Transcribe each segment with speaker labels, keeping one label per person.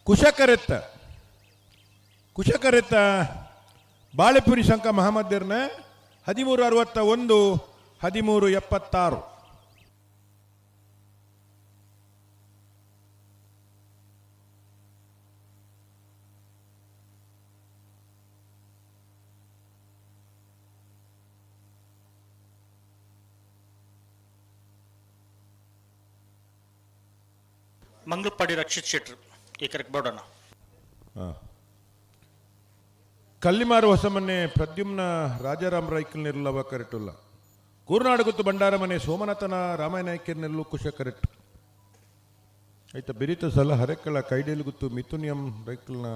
Speaker 1: ಕುಶಕರೆತ್ತ ಕುಶಕರೆತ್ತ ಬಾಳೆಪುರಿ ಶಂಕ ಮಹಮ್ಮದಿರ್ನ 13.61, 13.76.
Speaker 2: ಮಂಗಳಪಾಡಿ ರಕ್ಷಿತ್ ಶೆಟ್ರು ಈ ಕರೆಕ್ಟ್ ಬೋರ್ಡಣ್ಣ.
Speaker 1: ಹಾಂ, ಕಲ್ಲಿಮಾರು ಹೊಸಮನೆ ಪ್ರದ್ಯುಮ್ನ ರಾಜಾರಾಮ್ ರೈಕಲ್ ನಿರ್ಲವ ಕರೆಟುಲ್ಲ. ಕೂರ್ನಾಡುಗುತ್ತು ಭಂಡಾರ ಮನೆ ಸೋಮನಾಥನ ರಾಮಾಯಣಾಯಕರ್ನೆಲ್ಲು ಕುಶ ಕರೆಟ್. ಆಯ್ತಾ, ಬಿರಿತ ಸಲ ಹರೆಕ್ಕಳ ಕೈಡೇಲುಗುತ್ತು ಮಿಥುನಿಯಂ ರೈಕಲ್ನ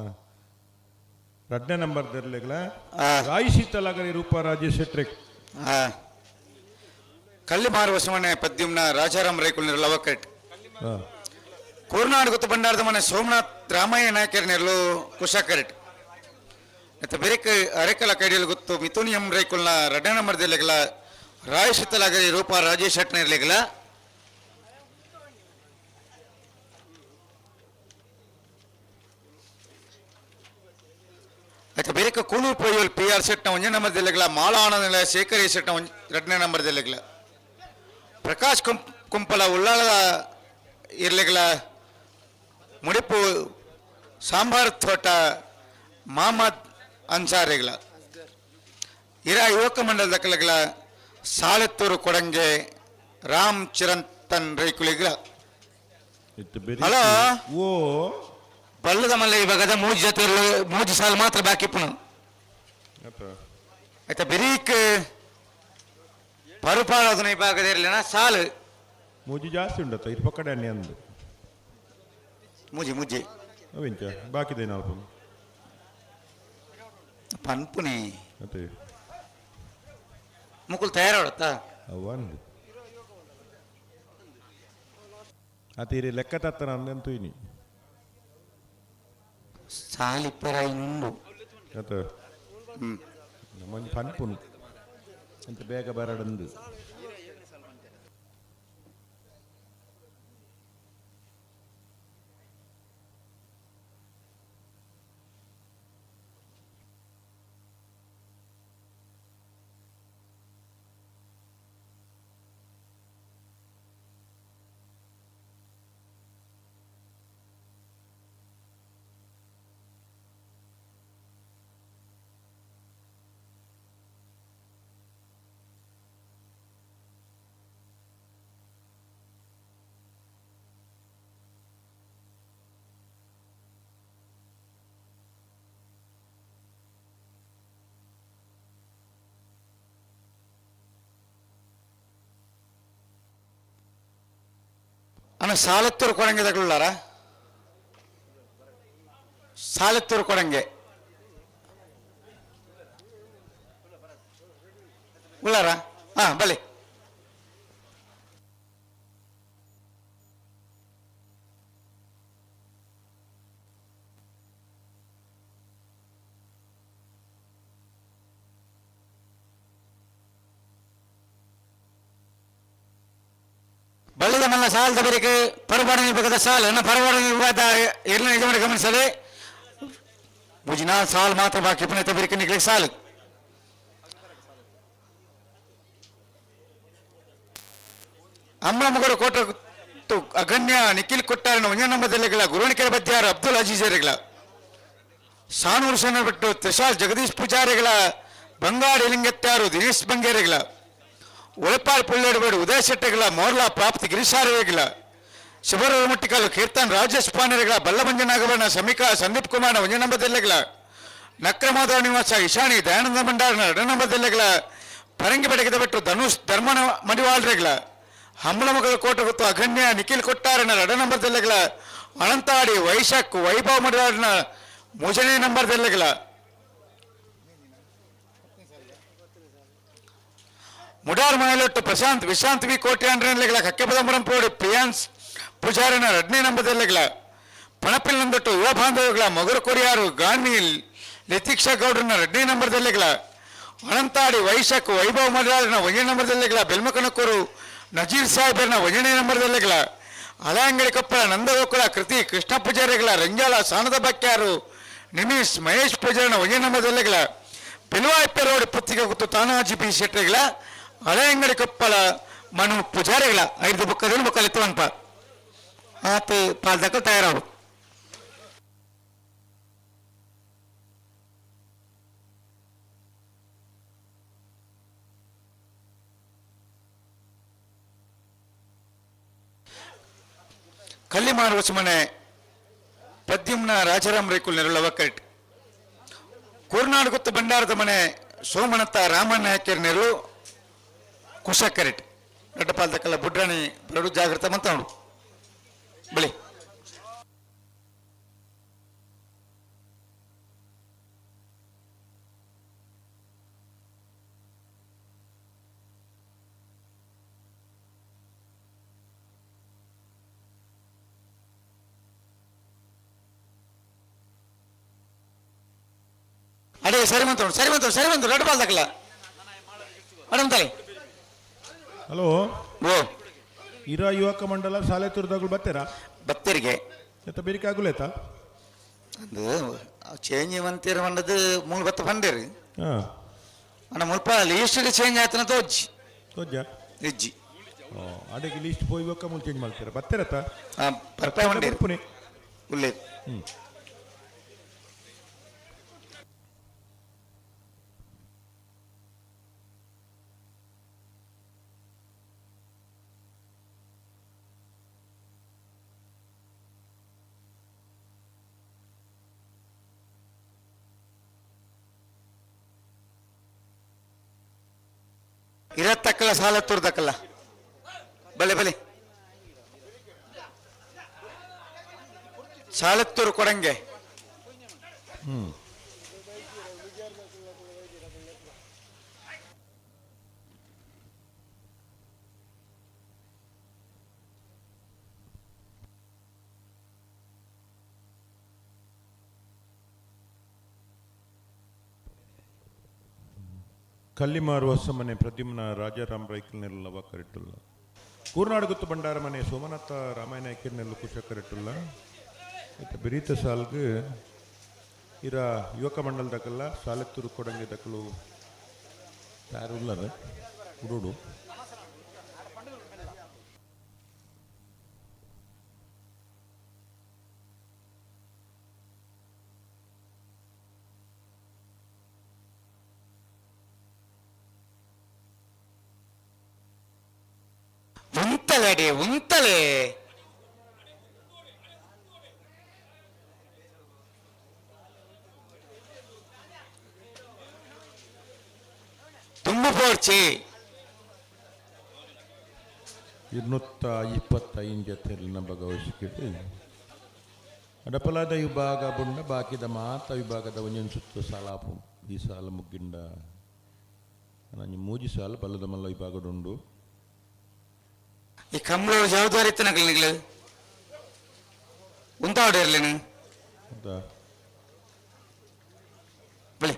Speaker 1: ರಡ್ನೇ ನಂಬರ್ ದರ್ಲೆಗಳ ರಾಯಿ ಶೀತಲಾಗರಿ ರೂಪ ರಾಜೇಶ್ ಶೆಟ್ರೆಕ್.
Speaker 3: ಕಲ್ಲಿಮಾರು ಹೊಸಮನೆ ಪದ್ಯುಮ್ನ ರಾಜಾರಾಮ್ ರೈಕುಲ್ ನಿರ್ಲವ ಕರೆಟ್.
Speaker 1: ಹಾಂ.
Speaker 3: ಕೂರ್ನಾಡು ಗೊತ್ತು ಭಂಡಾರದ ಮನೆ ಸೋಮನಾಥ್ ರಾಮಯ್ಯ ನಾಯಕರ ನೆರಳು ಕುಶ ಕರೆಟ್. ಮತ್ತು ಬೆರೆಕ ಅರೆಕಲ ಕೈಡಿಯಲ್ಲಿ ಗೊತ್ತು ಮಿಥುನಿಯಂ ರೈಕುಲ್ನ ರಡ್ಡ ನಂಬರ್ ದಿಲ್ಲೆಗಲ ರಾಯ್ ಶೀತಲಾಗರಿ ರೂಪ ರಾಜೇಶ್ ಶೆಟ್ನ ಇರ್ಲಿಗಲ. ಆಯ್ತು, ಬೇರೆ ಕೂಳೂರು ಪೊಯ್ಯಲ್ ಪಿ ಆರ್ ಶೆಟ್ನ ಒಂಜನೇ ನಂಬರ್ ದಿಲ್ಲೆಗಲ ಮಾಳ ಆನಂದ ಶೇಖರ್ ಎ ಶೆಟ್ನ ಒಂಜ್ ಎರಡನೇ ನಂಬರ್ ದಿಲ್ಲೆಗಲ ಪ್ರಕಾಶ್ ಕುಂಪಲ ಉಳ್ಳಾಳದ ಇರ್ಲಿಗಲ ಮುಡಿಪು ಸಾಂಬಾರ್ ತೋಟ ಮಾಮದ್ ಅನ್ಸಾರಿಗಳ. ಇರ ಯುವಕ ಮಂಡಲದ ಕಲಗಳ ಸಾಲೆತ್ತೂರು ಕೊಡಂಗೆ ರಾಮ್ ಚಿರಂತನ್ ರೈಕುಲಿಗಳ.
Speaker 1: ಇತ್ತು ಬೆರಿ.
Speaker 3: ಹಲೋ.
Speaker 1: ಓ.
Speaker 3: ಬಲ್ಲದ ಮಲ್ಲ ಇವಾಗದ ಮೂಜಿ ಜೊತೆ ಮೂಜಿ ಸಾಲು ಮಾತ್ರ ಬಾಕಿ ಪುಣ.
Speaker 1: ಆತ.
Speaker 3: ಆಯ್ತಾ, ಬೆರೀಕ್ ಪರುಪಾಡೋದನ್ನ ಇವಾಗ ಇರಲಿಲ್ಲ ಸಾಲು.
Speaker 1: ಮೂಜಿ ಜಾಸ್ತಿ ಉಂಡತ್ತ ಇರ್ ಪಕ್ಕಡೆ ಅನ್ನಿ ಅಂದು.
Speaker 3: ಮೂಜಿ ಮೂಜಿ.
Speaker 1: ಅವಿಂಚ ಬಾಕಿದೆ ನಾಲ್ಕು.
Speaker 3: ಪನ್ಪುನಿ.
Speaker 1: ಅತ್ತೆ.
Speaker 3: ಮುಕುಲ್ ತಯಾರಾಡತ್ತಾ.
Speaker 1: ಅವ ಅಂದು ಆತ ಇರಿ ಲೆಕ್ಕ ತತ್ತನ ಅಂದಂತೂ ಇನಿ.
Speaker 3: ಸಾಲಿಪ್ಪರ ನುಂಡು.
Speaker 1: ಆತ. ನಮ್ಮೊಂಜಿ ಪನ್ಪುನು ಅಂತ ಬೇಗ ಬರಡಂದು.
Speaker 3: ಅಣ್ಣ, ಸಾಲತ್ತೂರು ಕೊಡಂಗೆ ತಗೊಳ್ಳಾರ? ಸಾಲತ್ತೂರು ಕೊಡಂಗೆ ಉಳ್ಳಾರ? ಹಾ, ಬಲೆ. ಬಳ್ಳದ ಮಲ್ಲ ಸಾಲದ ಬರಿಕೆ ಪರಬಾಡ ವಿಭಾಗದ ಸಾಲ ಅನ್ನ ಪರಬಾಡ ವಿಭಾಗದ ಎಲ್ಲ ನಿಜ ಗಮನಿಸಲಿ. ಮುಜಿನಾ ಸಾಲ್ ಮಾತ್ರ ಬಾಕಿ ಪುನಃ ಬರಿಕೆ ನಿಗಲಿ ಸಾಲು. ಅಮ್ಮನ ಕೋಟ ಅಗಣ್ಯ ನಿಖಿಲ್ ಕೊಟ್ಟಾರನ ಒಂದೇ ನಂಬರ್ ಜಿಲ್ಲೆಗಳ ಗುರುಣಿಕೆರೆ ಬದ್ಯಾರ ಅಬ್ದುಲ್ ಅಜೀಜರಿಗಳ. ಸಾನೂರು ಸಣ್ಣ ಬಿಟ್ಟು ತ್ರಿಶಾಲ್ ಜಗದೀಶ್ ಪೂಜಾರಿಗಳ ಬಂಗಾಡಿ ಲಿಂಗತ್ಯಾರು ದಿನೇಶ್ ಬಂಗೇರಿಗಳ. ಉಳಪಾಲ್ ಪುಳ್ಳೇಡುಬೇಡು ಉದಯ ಶೆಟ್ಟಿಗಳ ಮೋರ್ಲಾ ಪ್ರಾಪ್ತಿ ಗಿರೀಶಾರವಿಗಳ. ಶಿವರ ಮುಟ್ಟಿಕಾಲು ಕೀರ್ತನ್ ರಾಜೇಶ್ ಪಾನರಿಗಳ ಬಲ್ಲಭಂಜ ನಾಗವರ್ಣ ಶಮಿಕಾ ಸಂದೀಪ್ ಕುಮಾರ್ ಒಂದೇ ನಂಬರ್ ಜಿಲ್ಲೆಗಳ ನಕ್ರಮಾಧವ ನಿವಾಸ ಇಶಾನಿ ದಯಾನಂದ ಭಂಡಾರನ ಎರಡು ನಂಬರ್ ಜಿಲ್ಲೆಗಳ ಪರಂಗಿ ಬೆಡಗಿದ ಬಿಟ್ಟು ಧನುಷ್ ಧರ್ಮನ ಮಡಿವಾಳ್ರಿಗಳ ಹಂಬಲಮಗದ ಕೋಟ ಗೊತ್ತು ಅಗಣ್ಯ ನಿಖಿಲ್ ಕೊಟ್ಟಾರನ ಎರಡು ನಂಬರ್ ಜಿಲ್ಲೆಗಳ ಅನಂತಾಡಿ ವೈಶಾಖ್ ವೈಭವ್ ಮಡಿವಾಳನ ಮೂರನೇ ನಂಬರ್ ಜಿಲ್ಲೆಗಳ ಮುಡಾರ್ ಮನೆಯೊಟ್ಟು ಪ್ರಶಾಂತ್ ವಿಶಾಂತ್ ವಿ ಕೋಟ್ಯಾನ್ರನ್ಲೆಗಳ ಕಕ್ಕೆಪದಂಬರಂ ಪೋಡಿ ಪ್ರಿಯಾನ್ಸ್ ಪೂಜಾರಿನ ಎರಡನೇ ನಂಬರ್ ಜಿಲ್ಲೆಗಳ ಪಣಪಿಲ್ ನಂದೊಟ್ಟು ಯುವ ಬಾಂಧವಗಳ ಮೊಗರು ಕೊರಿಯಾರು ಗಾನ್ವಿ ಲತೀಕ್ಷಾ ಗೌಡ್ರನ ಎರಡನೇ ನಂಬರ್ ಜಿಲ್ಲೆಗಳ ಅನಂತಾಡಿ ವೈಶಾಖ್ ವೈಭವ್ ಮಡಿವಾಳನ ಒಂದನೇ ನಂಬರ್ ಜಿಲ್ಲೆಗಳ ಬೆಲ್ಮಕನಕೂರು ನಜೀರ್ ಸಾಹೇಬರ್ನ ಒಂದನೇ ನಂಬರ್ ಜಿಲ್ಲೆಗಳ ಹಳೆಯಂಗಡಿ ಕೊಪ್ಪಳ ನಂದಗೋಕುಲ ಕೃತಿ ಕೃಷ್ಣ ಪೂಜಾರಿಗಳ ರಂಜಾಲ ಸಾನದ ಬಕ್ಯಾರು ನಿಮೀಶ್ ಮಹೇಶ್ ಪೂಜಾರನ ಒಂಜನಮದಲ್ಲೆಗಳ ಬಿಲ್ವಾಯಪ್ಪ ರೋಡ್ ಪುತ್ತಿಗೆ ಗೊತ್ತು ತಾನಾಜಿ ಪಿ ಶೆಟ್ಟರ್ಗಳ ಹಳೆಯಂಗಡಿ ಕೊಪ್ಪಳ ಮನು ಪೂಜಾರಿಗಳ ಐದು ಬುಕ್ಕದಲ್ಲಿ ಬುಕ್ಕಲ್ಲಿ ಅನ್ಪ ಆತ ಪಾಲ್ದಕ್ಕ ತಯಾರಾವು. ಕಲ್ಲಿಮಾರು ಮನೆ ಪದ್ಯಂನ ರಾಜಾರಾಮ್ ರೇಕುಲ್ ನೆರಳವ ಕರೆಕ್ಟ್. ಕೂರ್ನಾಡು ಗುತ್ತು ಭಂಡಾರದ ಮನೆ ಸೋಮನತ್ತ ರಾಮಣ್ಣ ಹಾಕಿರ್ ನೆರಳು ಕುಶ ಕರೆಕ್ಟ್. ದೊಡ್ಡಪಾಲ್ದಕ್ಕೆಲ್ಲ ಬುಡ್ರಾಣಿ ಬರಡು ಜಾಗೃತ ಅಂತ ನೋಡು ಬಳಿ. ಅಡೇ ಸರಿ ಬಂತು ಸರಿ ಬಂತು ಸರಿ ಬಂತು ದೊಡ್ಡಪಾಲ್ದಕ್ಕಲ್ಲ ಮೇಡಮ್ ತಾಯಿ.
Speaker 1: ಹಲೋ.
Speaker 3: ಓ.
Speaker 1: ಇರಾ ಯುವಕ ಮಂಡಲ ಶಾಲೆ ತುರ್ದಾಗಳು ಬತ್ತೀರಾ?
Speaker 3: ಬತ್ತರಿಗೆ.
Speaker 1: ಎತ್ತ ಬೇರಿಕೆ ಆಗುಲೇತಾ?
Speaker 3: ಅದು ಚೇಂಜ್ ಮಂತೀರ ಮಂಡದು ಮೂರು ಬತ್ತ ಬಂದಿರಿ.
Speaker 1: ಹಾಂ.
Speaker 3: ಅಣ್ಣ ಮುಲ್ಪ ಲೀಸ್ಟ್ ಚೇಂಜ್ ಆಯ್ತನ ತೋಜ್ಜಿ.
Speaker 1: ತೋಜ.
Speaker 3: ಇಜ್ಜಿ.
Speaker 1: ಓ ಅಡೆಗೆ ಲಿಸ್ಟ್ ಪೋಯ್ ಬೊಕ್ಕ ಮೂಲು ಚೇಂಜ್ ಮಾಡ್ತೀರಾ ಬತ್ತೀರತ್ತ?
Speaker 3: ಆ ಬರ್ತಾ ಬಂದಿರಿ.
Speaker 1: ಪುಣೆ.
Speaker 3: ಉಲ್ಲೆ.
Speaker 1: ಹ್ಞೂ.
Speaker 3: ಇರತ್ತಕ್ಕಲ್ಲ ಸಾಲ ತೋರ್ದಕ್ಕಲ್ಲ ಬಲೆ ಬಲೆ ಸಾಲತ್ತೂರು ಕೊಡಂಗೆ.
Speaker 1: ಹ್ಞೂ. ಕಲ್ಲಿಮಾರು ಹೊಸಮನೆ ಪ್ರದ್ಯುಮ್ನ ರಾಜಾರಾಮ್ ರೈಕಲ್ನೆಲ್ಲವ ಕರೆಟುಲ್ಲ. ಕೂರ್ನಾಡುಗುತ್ತು ಭಂಡಾರ ಮನೆ ಸೋಮನಾಥ ರಾಮಾಯಣ ನೆಲ್ಲು ಕುಶ ಕರೆಟುಲ್ಲ. ಇತ್ತ ಬಿರೀತ ಸಾಲ್ಗ್ ಇರ ಯುವಕ ಮಂಡಲದಕಲ್ಲ ಸಾಲೆತ್ತೂರು ಕೊಡಂಗಿ ದಕ್ಕಲು ತಯಾರುಲ್ಲರ ಉಡುಡು.
Speaker 3: ಉಂತಲೆ ಅಡಿ ಉಂತಲೆ. ತುಂಬು ಪೋರ್ಚಿ.
Speaker 1: 225 ಜತೆಲಿನ ಭಾಗವಹಿಸಿக்கிட்டு ಅಡಪಲಾದ ವಿಭಾಗ ಬುಂಡ ಬಾಕಿದ ಮಾತ ವಿಭಾಗದ ಒಂಜೊಂದು ಸುತ್ತ ಸಾಲಾಪು. ಈ ಸಾಲ ಮುಗ್ಗಿಂಡ ನಂಜಿ ಮೂಜಿ ಸಾಲ ಬಲ್ಲದ ಮಲ್ಲ ವಿಭಾಗಡುಂಡು.
Speaker 3: ಈ ಕಂಬಳ ಜವಾಬ್ದಾರಿ ಇತ್ತು ನಕಲ್ ಉಂತಾವಡ ಇರಲಿ.
Speaker 1: ಅಂತ.
Speaker 3: ಬಳಿ.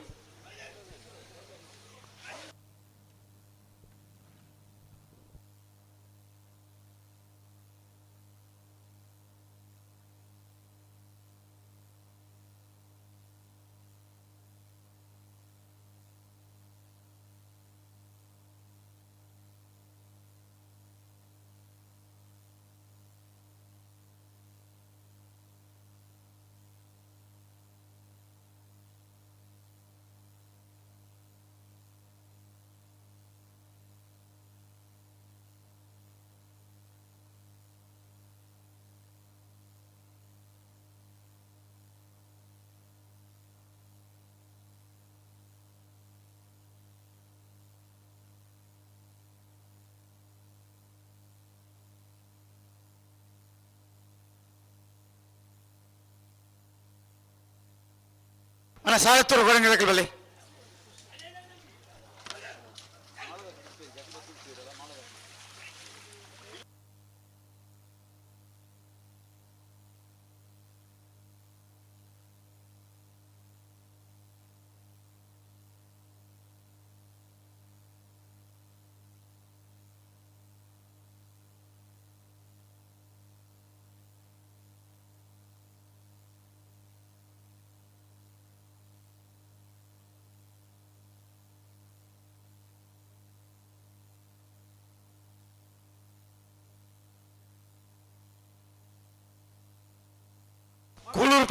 Speaker 3: ಅಣ್ಣ ಸಾಲತ್ತೂರು ಕೊಡಂಗಿ ಬಲ್ಲಿ.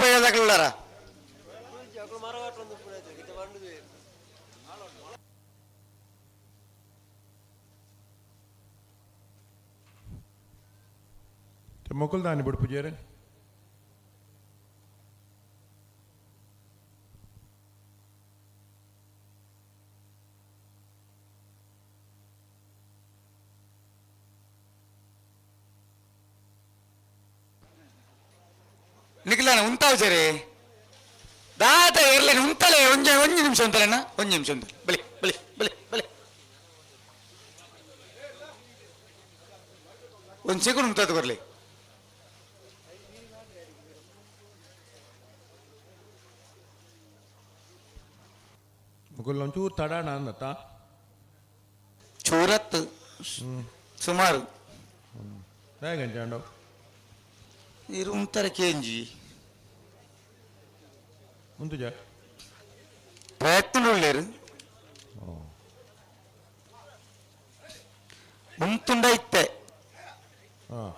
Speaker 3: ಪಯ್ಯದಾಗಲಾರ.
Speaker 1: ಮೊಕಲ್ ದಾನಿ ಬಿಡ್ಪುಜೇರೆ.
Speaker 3: ನಿಖಿಲಾನ ಉಂತಾವ್ ಸರಿ ದಾದ ಇರ್ಲೇನು ಉಂತಲೆ. ಒಂಜಿ ಒಂಜಿ ನಿಮಿಷ ಉಂತಲೇನ, ಒಂಜಿ ನಿಮಿಷ ಉಂತಲೆ. ಬಲಿ ಬಲಿ ಬಲಿ ಬಲಿ, ಒಂದು ಸೆಕೆಂಡ್ ಉಂತಾದ ಬರ್ಲಿ.
Speaker 1: ಮೊಕಲ್ ಒಂಚೂರು ತಡಾಣ ಅಂದತ್ತ.
Speaker 3: ಚೂರತ್ ಸುಮಾರು.
Speaker 1: ಹೇಗಂಚ ಅಂಡವ್?
Speaker 3: ಇರು ಉಂತಾರೆ ಕೇಂಜಿ.
Speaker 1: ಉಂತುಜ.
Speaker 3: ಪ್ರಯತ್ನ ಉಳ್ಳೇರು ಉಂತುಂಡ ಇತ್ತೆ.
Speaker 1: ಹಾಂ,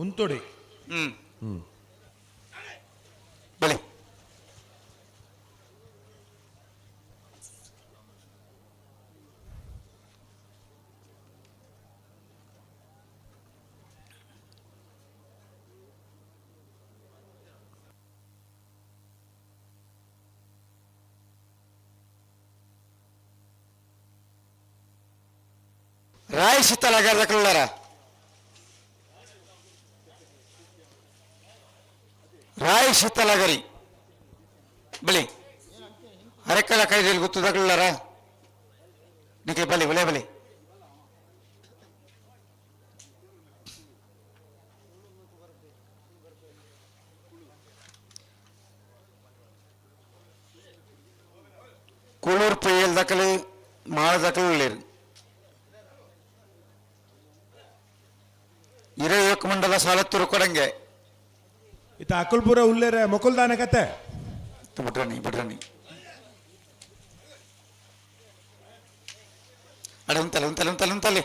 Speaker 1: ಉಂತೊಡಿ.
Speaker 3: ಹ್ಮ್.
Speaker 1: ಹ್ಮ್.
Speaker 3: ಬಲಿ. ರಾಯ್ ಶೀತಲಾಗಾರ, ರಾಯ್ ಶೀತಲಾಗರಿ ಬಲಿ. ಅರೆಕಳ ಕೈದಲ್ಲಿ ಗೊತ್ತದಾಗಲಾರ ನಿಕ್ಕೆ. ಬಲಿ ಬಲೆ ಬಲಿ. ಕೂಳೂರು ಪೈಯಲ್ ದಾಖಲೆ ಮಾಳ ದಾಖಲೆ ಉಳ್ಳೇರು. ಇರಬೇಕು ಮಂಡಲ ಸಾಲತ್ತೂರು ಕೊಡಂಗೆ.
Speaker 1: ಇತ್ತ ಅಕುಲ್ಪುರ ಉಲ್ಲೇರೆ, ಮೊಕಲ್ ದಾನೆ ಕತೆ?
Speaker 3: ಬಿಡ್ರಣಿ ಬಿಡ್ರಣಿ. ಅಡ ಉಂತಲೆ ಉಂತಲೆ ಉಂತಲೆ ಉಂತಲೆ.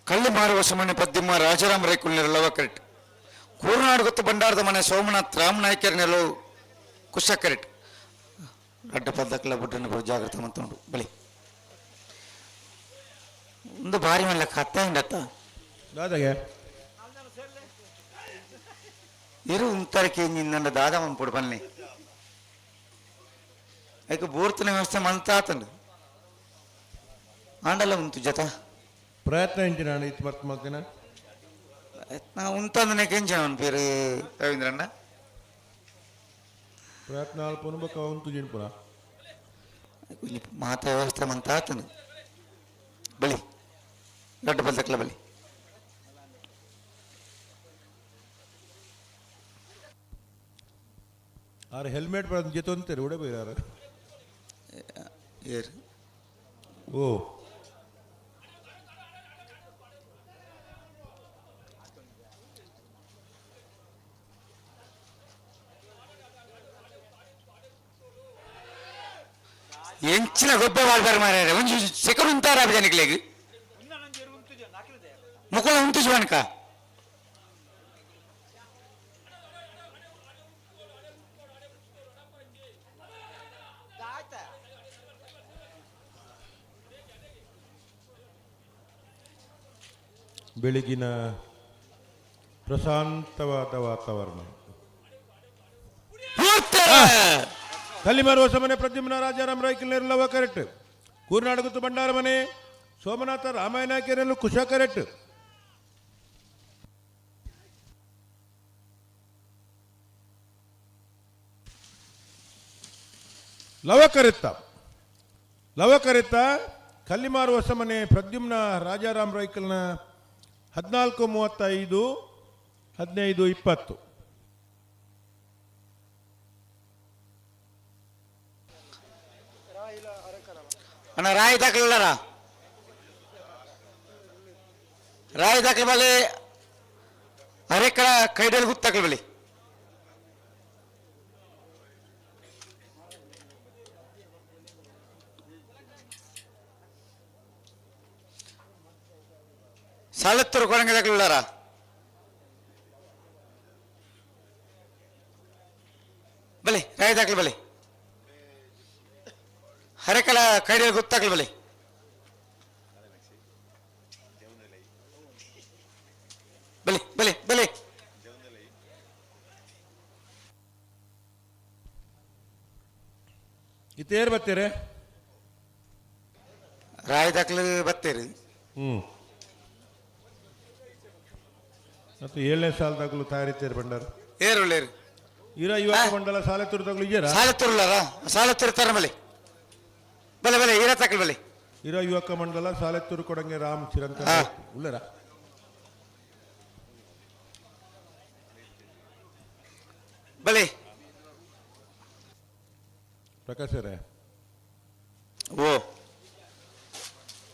Speaker 3: ಕಳ್ಳು ಮಾರುವ ಸುಮ್ಮನೆ ಪದ್ಯಮ್ಮ ರಾಜಾರಾಮ್ ರೈಕುಲ್ ನೆರಳವ ಕರೆಕ್ಟ್. ಕೂರ್ನಾಡು ಗೊತ್ತು ಭಂಡಾರದ ಮನೆ ಸೋಮನಾಥ್ ರಾಮನಾಯ್ಕರ ನೆಲವು ಕುಶ ಕರೆಕ್ಟ್. ಅಡ್ಡ ಪದ್ದಕ್ಲ ಬುಡ್ಡನ್ನು ಬರೋ ಜಾಗ್ರತೆ ಮಂತುಂಡು. ಬಲಿ. ಒಂದು ಭಾರಿ ಮಲ್ಲ ಕತ್ತ ಉಂಡತ್ತ.
Speaker 1: ದಾದಾಗೆ.
Speaker 3: ಇರು ಉಂತರಕ್ಕೆ ನಿನ್ನ ದಾದ ಮಂಪುಡು ಬನ್ನಿ. ಐಕ ಬೋರ್ತನ ವ್ಯವಸ್ಥೆ ಮಂತಾತಂಡು ಆಂಡಲ್ಲ ಉಂತು ಜತ.
Speaker 1: ಪ್ರಯತ್ನ ಎಂಚಿನ ಇತ್ತು ಮರ್ತ್ ಮಾಡ್ತೀನ.
Speaker 3: ನಾ ಉಂತಂದನೆ ಕೆಂಚನ ಅವನ ಪೇರು ರವೀಂದ್ರಣ್ಣ.
Speaker 1: ಪ್ರಯತ್ನ ಅಲ್ಪ ಬೊಕ್ಕ ಉಂತು ಜಿನ್ಪುರ.
Speaker 3: ಒಂಜಿ ಮಾತ ವ್ಯವಸ್ಥೆ ಮಂತಾತನು. ಬಲಿ ದೊಡ್ಡ ಬಲ್ದಕ್ಲ ಬಲಿ.
Speaker 1: ಆರ್ ಹೆಲ್ಮೆಟ್ ಬರೋದು ಜೊತೆ ಉಡೆ ಬೈರಾರ.
Speaker 3: ಏರು?
Speaker 1: ಓ.
Speaker 3: ಎಂಚಿನ ಗೊಬ್ಬೆ ಮಾಡ್ಬಾರ ಮಾರ್ರೆ, ಒಂಜಿ ಸೆಕೆಂಡ್ ಉಂತಾರ ಜನಕ್ಲೆಗ್. ಮುಕುಲ ಉಂತು ಜೀವನಕ.
Speaker 1: ಬೆಳಗಿನ ಪ್ರಶಾಂತವಾದ ವಾತಾವರಣ. ಕಲ್ಲಿಮಾರು ಹೊಸಮನೆ ಪ್ರದ್ಯುಮ್ನ ರಾಜಾರಾಮ್ ರೈಕಲ್ ಲವ ಕರೆಕ್ಟ್. ಕೂರ್ನಾಡಗುತ್ತು ಭಂಡಾರ ಮನೆ ಸೋಮನಾಥ ರಾಮಾಯಣ ಕೆರೆಯಲ್ಲೂ ಕುಶ ಕರೆಕ್ಟ್. ಲವ ಕರೆತ್ತ, ಲವ ಕರೆತ್ತ ಕಲ್ಲಿಮಾರು ಹೊಸಮನೆ ಪ್ರದ್ಯುಮ್ನ ರಾಜಾರಾಮ್ ರೈಕಲ್ನ 14:35, 15:20.
Speaker 3: ಅಣ್ಣ, ರಾಯಿ ದಾಖಲಿಲ್ಲರ? ರಾಯಿ ದಾಖಲೆ ಬಲಿ, ಅರೆಕಳ ಕೈಡಲ್ಲಿ ಗುತ್ತಾಕಲ್ ಬಲಿ. ಸಾಲತ್ತೂರು ಕೊಡಂಗ ದಾಖಲಿಲ್ಲಾರ? ಬಲಿ, ರಾಯಿ ದಾಖಲೆ ಬಲಿ, ಹರೆಕಳ ಕೈಡಲ್ಲಿ ಗುತ್ತಾಕಲ್ ಬಲಿ. ಬಲಿ ಬಲಿ ಬಲಿ.
Speaker 1: ಇತ್ತೇರ್ ಬತ್ತೀರೆ?
Speaker 3: ರಾಯಿ ದಾಖಲೆ ಬತ್ತೀರಿ.
Speaker 1: ಮತ್ತು ಏಳನೇ ಸಾಲದಾಗಲೂ ತಯಾರಿತೇರು ಬಂಡಾರ.
Speaker 3: ಏರು ಒಳ್ಳೇರು.
Speaker 1: ಇರ ಯುವಕ ಮಂಡಲ ಸಾಲೆ ತುರ್ದಾಗಲೂ ಇದ್ದೀರಾ?
Speaker 3: ಸಾಲ ತುರ್ಲಾರ, ಸಾಲ ತುರ್ತಾರ. ಬಲಿ ಬಲೆ ಬಲೆ, ಈರ ತಕಲ್ ಬಲಿ.
Speaker 1: ಇರ ಯುವಕ ಮಂಡಲ ಸಾಲೆತ್ತೂರು ಕೊಡಂಗೆ ರಾಮ್ ಚಿರಂತ ಉಳ್ಳರ.
Speaker 3: ಬಲಿ.
Speaker 1: ಪ್ರಕಾಶರೇ.
Speaker 3: ಓ.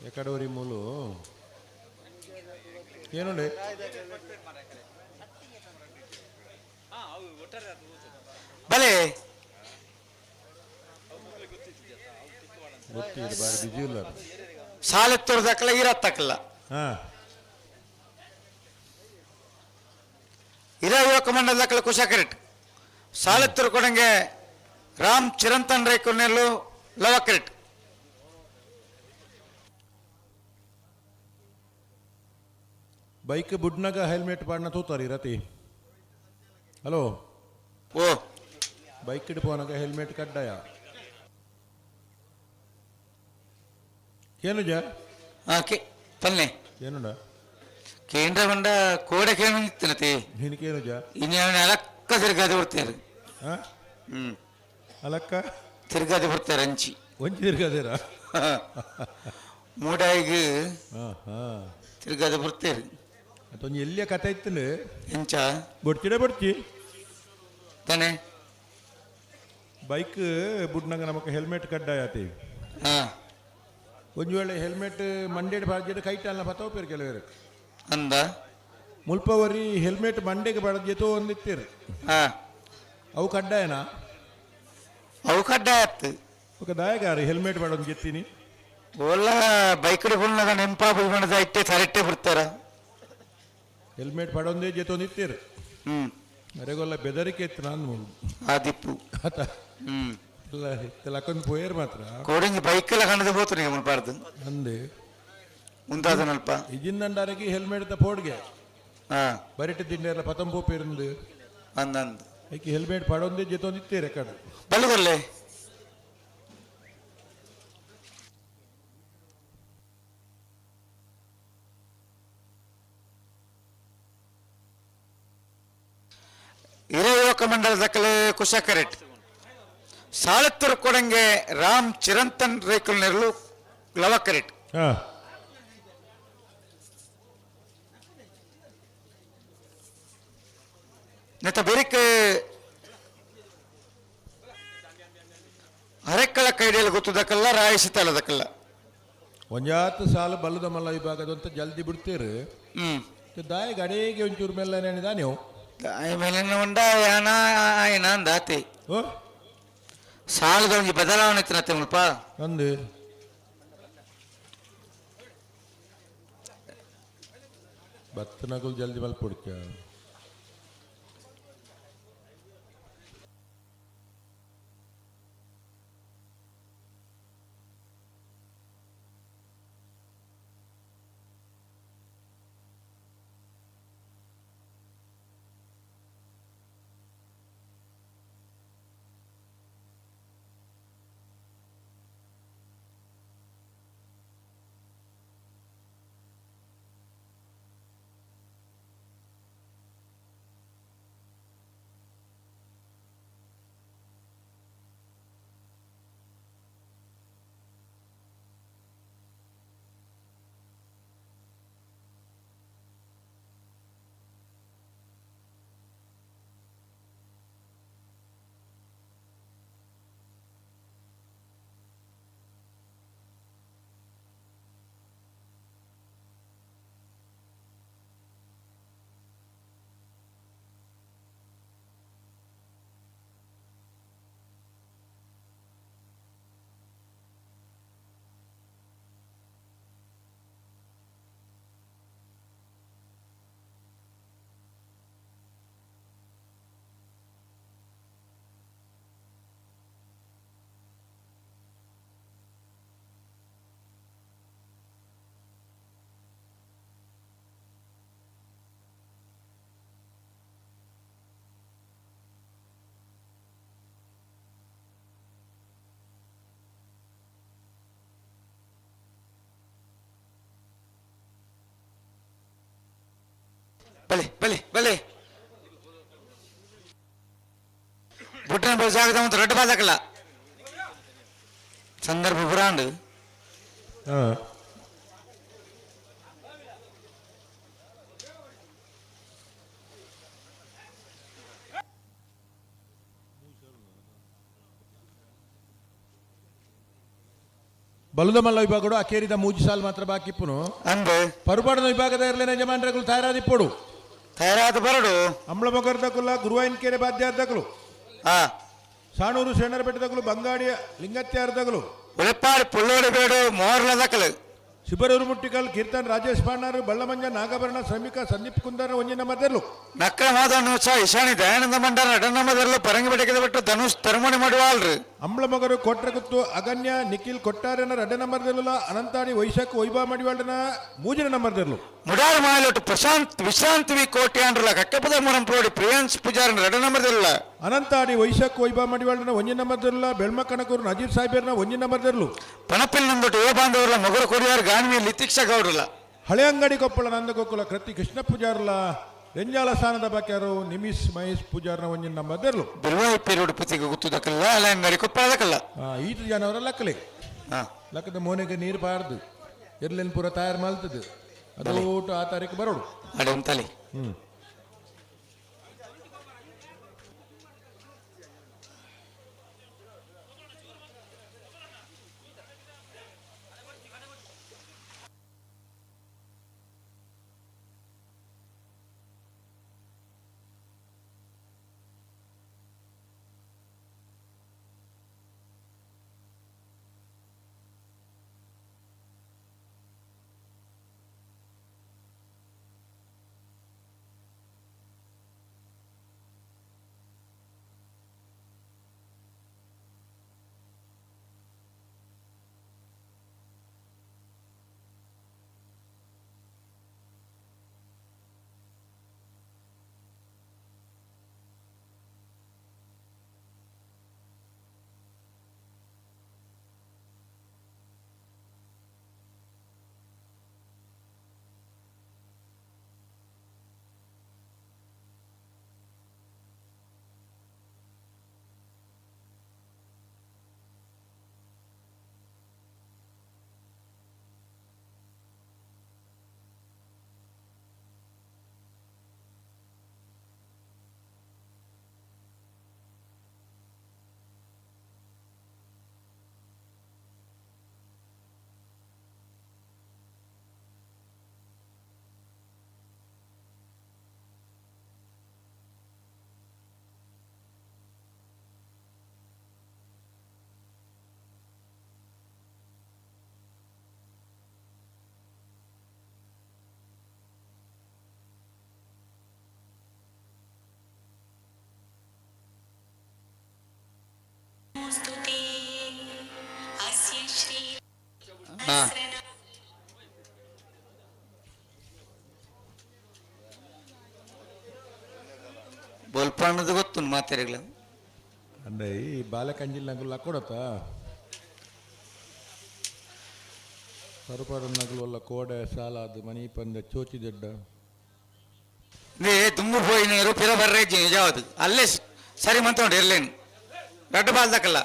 Speaker 1: ಎಕಡೋರಿ ಮೂಲು ಏನುಂಡೆ?
Speaker 3: ಬಲೆ.
Speaker 1: ಗೊತ್ತಿಲ್ಲ, ಬಾರಿ ಬಿಜಿ ಇಲ್ಲ.
Speaker 3: ಸಾಲ ತುರ್ದಾಕಲ್ಲ, ಈರ ತಕಲ್ಲ. ಇರ ಯುವಕ ಮಂಡಲ ದಾಖಲೆ ಕುಶ ಕರೆಕ್ಟ್. ಸಾಲ ತುರ್ಕೊಡಂಗೆ ರಾಮ್ ಚಿರಂತನ್ ರೈ ಕೊನೆಯಲ್ಲೂ ಲವ ಕರೆಕ್ಟ್.
Speaker 1: ಬೈಕ್ ಬುಡ್ನಾಗ ಹೆಲ್ಮೆಟ್ ಪಾಡ್ನ ತೂತಾರಿ ರತಿ. ಹಲೋ.
Speaker 3: ಓ.
Speaker 1: ಬೈಕ್ ಇಡ್ಪೋನಾಗ ಹೆಲ್ಮೆಟ್ ಕಡ್ಡಾಯ ಏನುಜ?
Speaker 3: ಕೆ ಪಲ್ಲೆ.
Speaker 1: ಏನುಂಡ?
Speaker 3: ಕೇಂದ್ರ ಬಂಡ ಕೋಡೆ ಕೇಳಿತ್ತನತಿ.
Speaker 1: ನಿನಕೇನುಜ?
Speaker 3: ಇನ್ಯಾವನ ಅಲಕ್ಕ ತಿರ್ಗಾದೆ ಬರ್ತಾರೆ.
Speaker 1: ಹಾ. ಅಲಕ್ಕ.
Speaker 3: ತಿರ್ಗಾದೆ ಬರ್ತಾರೆ ಅಂಚಿ.
Speaker 1: ಒಂಜಿ ತಿರ್ಗದೇರಾ?
Speaker 3: ಮೂಡಾಯಿಗೆ
Speaker 1: ಹಾ ಹಾ
Speaker 3: ತಿರ್ಗಾದೆ ಬರ್ತಾರೆ.
Speaker 1: ಅದೊಂದು ಎಲ್ಲಿಯ ಕತೆ ಇತ್ತಲ್ಲ.
Speaker 3: ಎಂಚ?
Speaker 1: ಬಡ್ತಿಡೆ ಬಡ್ತಿ.
Speaker 3: ತಾನೆ.
Speaker 1: ಬೈಕ್ ಬುಡ್ನಾಗ ನಮಕ್ ಹೆಲ್ಮೆಟ್ ಕಡ್ಡಾಯ ಆತಿ. ಒಂಜಿ ವೇಳೆ ಹೆಲ್ಮೆಟ್ ಮಂಡೇಡ್ ಬಾರ್ಜೆಡ್ ಕೈಟ್ ಅಲ್ಲ ಪತ್ತೋಪೇರು ಕೆಲವರು.
Speaker 3: ಅಂದ.
Speaker 1: ಮುಲ್ಪವರಿ ಹೆಲ್ಮೆಟ್ ಮಂಡೆಗೆ ಬಾರ್ಜೆತೋ ಒಂದಿತ್ತೀರು. ಅವು ಕಡ್ಡಾಯನಾ?
Speaker 3: ಅವು ಕಡ್ಡಾಯ ಆತ್ತು.
Speaker 1: ఒక ದಾಯಗಾರಿ ಹೆಲ್ಮೆಟ್ ಬಾಡೊಂದು ಗೆತ್ತೀನಿ.
Speaker 3: ಓಲ್ಲ ಬೈಕ್ ಬುಣ್ಣದ ನೆಂಪಾ ಬುಣ್ಣದ ಇಟ್ಟೆ ತರಟ್ಟೆ ಬಿಡ್ತಾರ.
Speaker 1: ಹೆಲ್ಮೆಟ್ ಪಾಡೊಂದೇ ಜೊತೆ
Speaker 3: ಹ್ಮ್
Speaker 1: ಅರೆಗೊಲ್ಲ ಬೆದರಿಕೆ ಇತ್ತು ನಾನು.
Speaker 3: ಆದಿಪ್ಪು.
Speaker 1: ಆತ. ಎಲ್ಲ ಲಕ್ಕೊಂದು ಪೋಯರ್ ಮಾತ್ರ.
Speaker 3: ಕೋಡಿಂಗ್ ಬೈಕ್ ಎಲ್ಲ ಕಂಡದ ಹೋತು ನೀವು ಮುನ್ಪಾರ್ದು.
Speaker 1: ಅಂದೆ.
Speaker 3: ಮುಂದಾದನಲ್ಪ.
Speaker 1: ಇಜಿಂದಂಡಾರಗಿ ಹೆಲ್ಮೆಟ್ ದ ಪೋಡ್ಗೆ. ಬರಿಟ ತಿಂಡಿಯಲ್ಲ ಪತಂಪು ಪೇರಿಂದು.
Speaker 3: ಅಂದಂದು.
Speaker 1: ಐಕಿ ಹೆಲ್ಮೆಟ್ ಪಾಡೊಂದೇ ಜೊತೆ ರೆಕಾರ್ಡ್.
Speaker 3: ಬಲ್ಲುಗೊಲ್ಲೆ. ಹಿರಿಯ ಯುವಕ ಮಂಡಲದ ಕಲೆ ಕುಶ ಕರೆಟ್. ಸಾಳತ್ತೂರು ಕೊಡಂಗೆ ರಾಮ್ ಚಿರಂತನ್ ರೇಕುಲ್ ನೆರಳು ಲವ ಕರೆಟ್. ನೆತ ಬೆರಿಕ್ ಹರೆಕ್ಕಳ ಕೈಡಿಯಲ್ಲಿ ಗೊತ್ತದಕ್ಕಲ್ಲ, ರಾಯಿಸಿ ತಾಳದಕ್ಕಲ್ಲ.
Speaker 1: ಒಂಜಾತ್ ಸಾಲು ಬಲ್ಲದ ಮಲ್ಲ ವಿಭಾಗದಂತ ಜಲ್ದಿ ಬಿಡ್ತೀರಿ. ದಾಯ ಗಡೆಗೆ ಒಂಚೂರು ಮೆಲ್ಲ ನೆನೆದ ನೀವು.
Speaker 3: ಮೇಲೆ ಉಂಡ ಯಾನ ಆಯನ ಅಂದಾತಿ.
Speaker 1: ಓ.
Speaker 3: ಸಾಲದ ಒಂಜಿ ಬದಲಾವಣೆ ಇತ್ತಿನತ್ತೆ ಮುಲ್ಪ.
Speaker 1: ಅಂದು. ಬತ್ತನಗುಲ್ ಜಲ್ದಿ ಮಲ್ಪೊಡ್ಕ.
Speaker 3: ಬಲೆ ಬಲೆ ಬಲೆ ಬುಟ್ಟನ ಜಾಗದ ಒಂದು ರಡ್ಡು ಬಾದಕಲ್ಲ ಸಂದರ್ಭ ಬುರಾಂಡ್.
Speaker 1: ಹಾ. ಬಲುದ ಮಲ್ಲ ವಿಭಾಗಡು ಅಕೇರಿದ ಮೂಜಿ ಸಾಲ್ ಮಾತ್ರ ಬಾಕಿ ಇಪ್ಪುನು.
Speaker 3: ಅಂದ್.
Speaker 1: ಪರುಪಾಡದ ವಿಭಾಗದ ಇರ್ಲೇನ ಯಜಮಾನ್ರಗಳು ತಯಾರಾದಿಪ್ಪೋಡು.
Speaker 3: ತಯಾರಾದ ಬರಡು.
Speaker 1: ಅಂಬ್ಲಮೊಗರ್ದಕುಲ ಗುರುವಾಯಿನಕೆರೆ ಬಾದ್ಯಾರ್ದಕುಲು.
Speaker 3: ಹಾ.
Speaker 1: ಸಾಣೂರು ಶರಣರಪೇಟೆದಕುಲು, ಬಂಗಾಡಿಯ ಲಿಂಗತ್ಯಾರ್ದಕುಲು.
Speaker 3: ಉಳೆಪಾಡಿ ಪುಳ್ಳೋಡಿ ಬೇಡು ಮೋರ್ಲದಕಲು.
Speaker 1: ಶಿಬರೂರು ಮುಟ್ಟಿಕಲ್ ಕೀರ್ತನ್ ರಾಜೇಶ್ ಪಾಂಡಾರು, ಬಳ್ಳಮಂಜ ನಾಗಭರಣ ಶ್ರಮಿಕ ಸಂದೀಪ್ ಕುಂದರ್ ಒಂಜಿನ ಮದ್ದೆರ್ಲು.
Speaker 3: ನಕ್ಕಳ ಮಾದನ್ನು ಸಹ ಇಶಾನಿ ದಯಾನಂದ ಮಂಡಲ ನಡನಮದಲ್ಲೂ ಪರಂಗಿ ಬೆಡಕದ ಬಿಟ್ಟು ಧನುಷ್ ತರುಮಣಿ ಮಾಡುವಾಳ್ರು.
Speaker 1: ಅಂಬ್ಲಮೊಗರು ಕೋಟ್ರಗುತ್ತು ಅಗನ್ಯ ನಿಖಿಲ್ ಕೊಟ್ಟಾರನ ರಡ್ಡ ನಂಬರ್ದೆರ್ಲುಲ, ಅನಂತಾಡಿ ವೈಶಾಖ್ ವೈಭವ ಮಡಿವಾಳನ ಮೂಜಿನ ನಂಬರ್ದೆರ್ಲು.
Speaker 3: ಮುಡಾರ್ ಮಾಯಲೊಟ್ಟು ಪ್ರಶಾಂತ್ ವಿಶ್ರಾಂತ್ ವಿ ಕೋಟಿ ಅಂಡ್ರಲ್ಲ ಕಕ್ಕಪದ ಮುರಂಪೋಡಿ ಪ್ರಿಯಾಂಶ್ ಪೂಜಾರನ್ ರಡ ನಂಬರ್ದಿಲ್ಲ.
Speaker 1: ಅನಂತಾಡಿ ವೈಶಾಖ್ ವೈಭವ ಮಡಿವಾಳನ ಒಂಜಿನ ನಂಬರ್ದೆರ್ಲುಲ, ಬೆಳ್ಮ ಕಣಕೂರು ನಜೀರ್ ಸಾಹೇಬರ್ನ ಒಂಜಿನ ನಂಬರ್ದೆರ್ಲು.
Speaker 3: ಪಣಪಿಲ್ ನಂದೊಟ್ಟು ಯುವ ಬಾಂಧವರಲ್ಲ ಮೊಗರು ಕೊಡಿಯಾರ್ ಗಾನ್ವಿ ಲಿತಿಕ್ಷ ಗೌಡ್ರಲ್ಲ.
Speaker 1: ಹಳೆ ಅಂಗಡಿ ಕೊಪ್ಪಳ ನಂದಗೋಕುಲ ಕೃತಿ ಕೃಷ್ಣ ಪೂಜಾರ್ಲ ರೆಂಜಾಳ ಸ್ಥಾನದ ಬಾಕ್ಯಾರು ನಿಮಿಷ್ ಮಹೇಶ್ ಪೂಜಾರ್ನ ಒಂಜಿನ ನಂಬರ್ದೆರ್ಲು.
Speaker 3: ಬಿಲ್ವಾಯಿ ಪೇರೋಡು ಪುತಿಗೆ ಗುತ್ತದಕ್ಕಲ್ಲ ಅಲೆ ಅಂಗಡಿ ಕೊಪ್ಪಳದಕ್ಕಲ್ಲ.
Speaker 1: ಈತ ಜನವರ ಲಕ್ಕಲೆ.
Speaker 3: ಹಾ.
Speaker 1: ಲಕ್ಕದ ಮೋನೆಗೆ ನೀರು ಬಾರ್ದು ಎರ್ಲೆನ್ ಪೂರ ತಯಾರು ಮಲ್ತದೆ ಅದು ಊಟ ಆ ತಾರೀಕು ಬರೋಡು.
Speaker 3: ಅಡೆ ತಲೆ.
Speaker 1: ಹ್ಮ್.
Speaker 4: नमोऽस्तु ते अस्य श्री
Speaker 3: ಹಾ. ಬೋಲ್ಪಣ್ಣದು ಗೊತ್ತು ಮಾತಾಡಿಗ್ಲ.
Speaker 1: ಅಂದ್ರೆ ಈ ಬಾಲಕಂಜಿಲ್ ನಗಲು ಲಕ್ಕೊಡತ್ತ ಸರುಪಾಡ ನಗಲು ಅಲ್ಲ ಕೋಡೆ ಸಾಲ ಅದು ಮನಿ ಪಂದ ಚೋಚಿ ದೊಡ್ಡ.
Speaker 3: ನೇ ದುಮ್ಮು ಪೋಯಿ ನೀರು ಪಿರ ಬರ್ರೆ ನಿಜಾವದು ಅಲ್ಲೇ ಸರಿ ಮಂತ ಉಂಟು ಇರ್ಲೇನು ದೊಡ್ಡ ಬಾಲ್ದಕ್ಕಲ್ಲ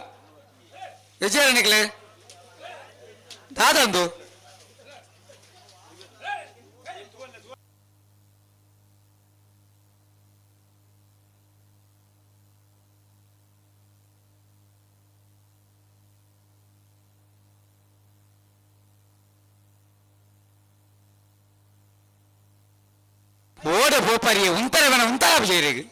Speaker 3: ವಿಜಯ ದಾದಂದು. ಓಡ ಬೋಪಾರಿ ಉಂತಾರೆ ಬೇಣ ಉಂತಾರ ವಿಜಯರಿಗೆ.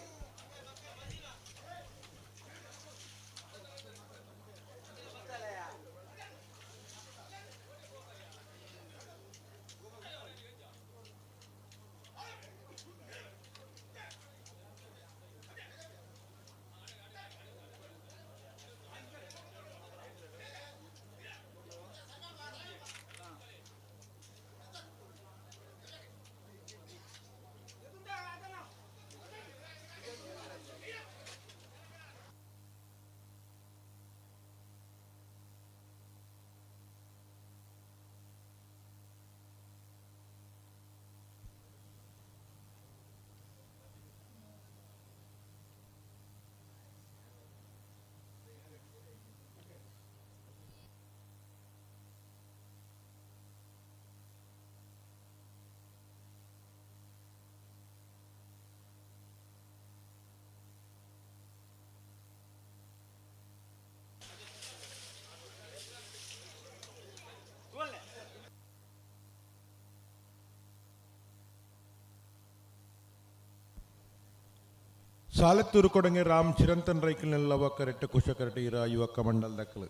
Speaker 1: ಸಾಲತ್ತೂರು ಕೊಡಂಗೆ ರಾಮ್ ಚಿರಂತನ್ ರೈಕಲ್ನೆಲ್ಲವ ಕರೆಕ್ಟ್ ಕುಶ ಕರೆಕ್ಟ್ ಇರ ಯುವಕ ಮಂಡಲ್ ದಕ್ಕಲು.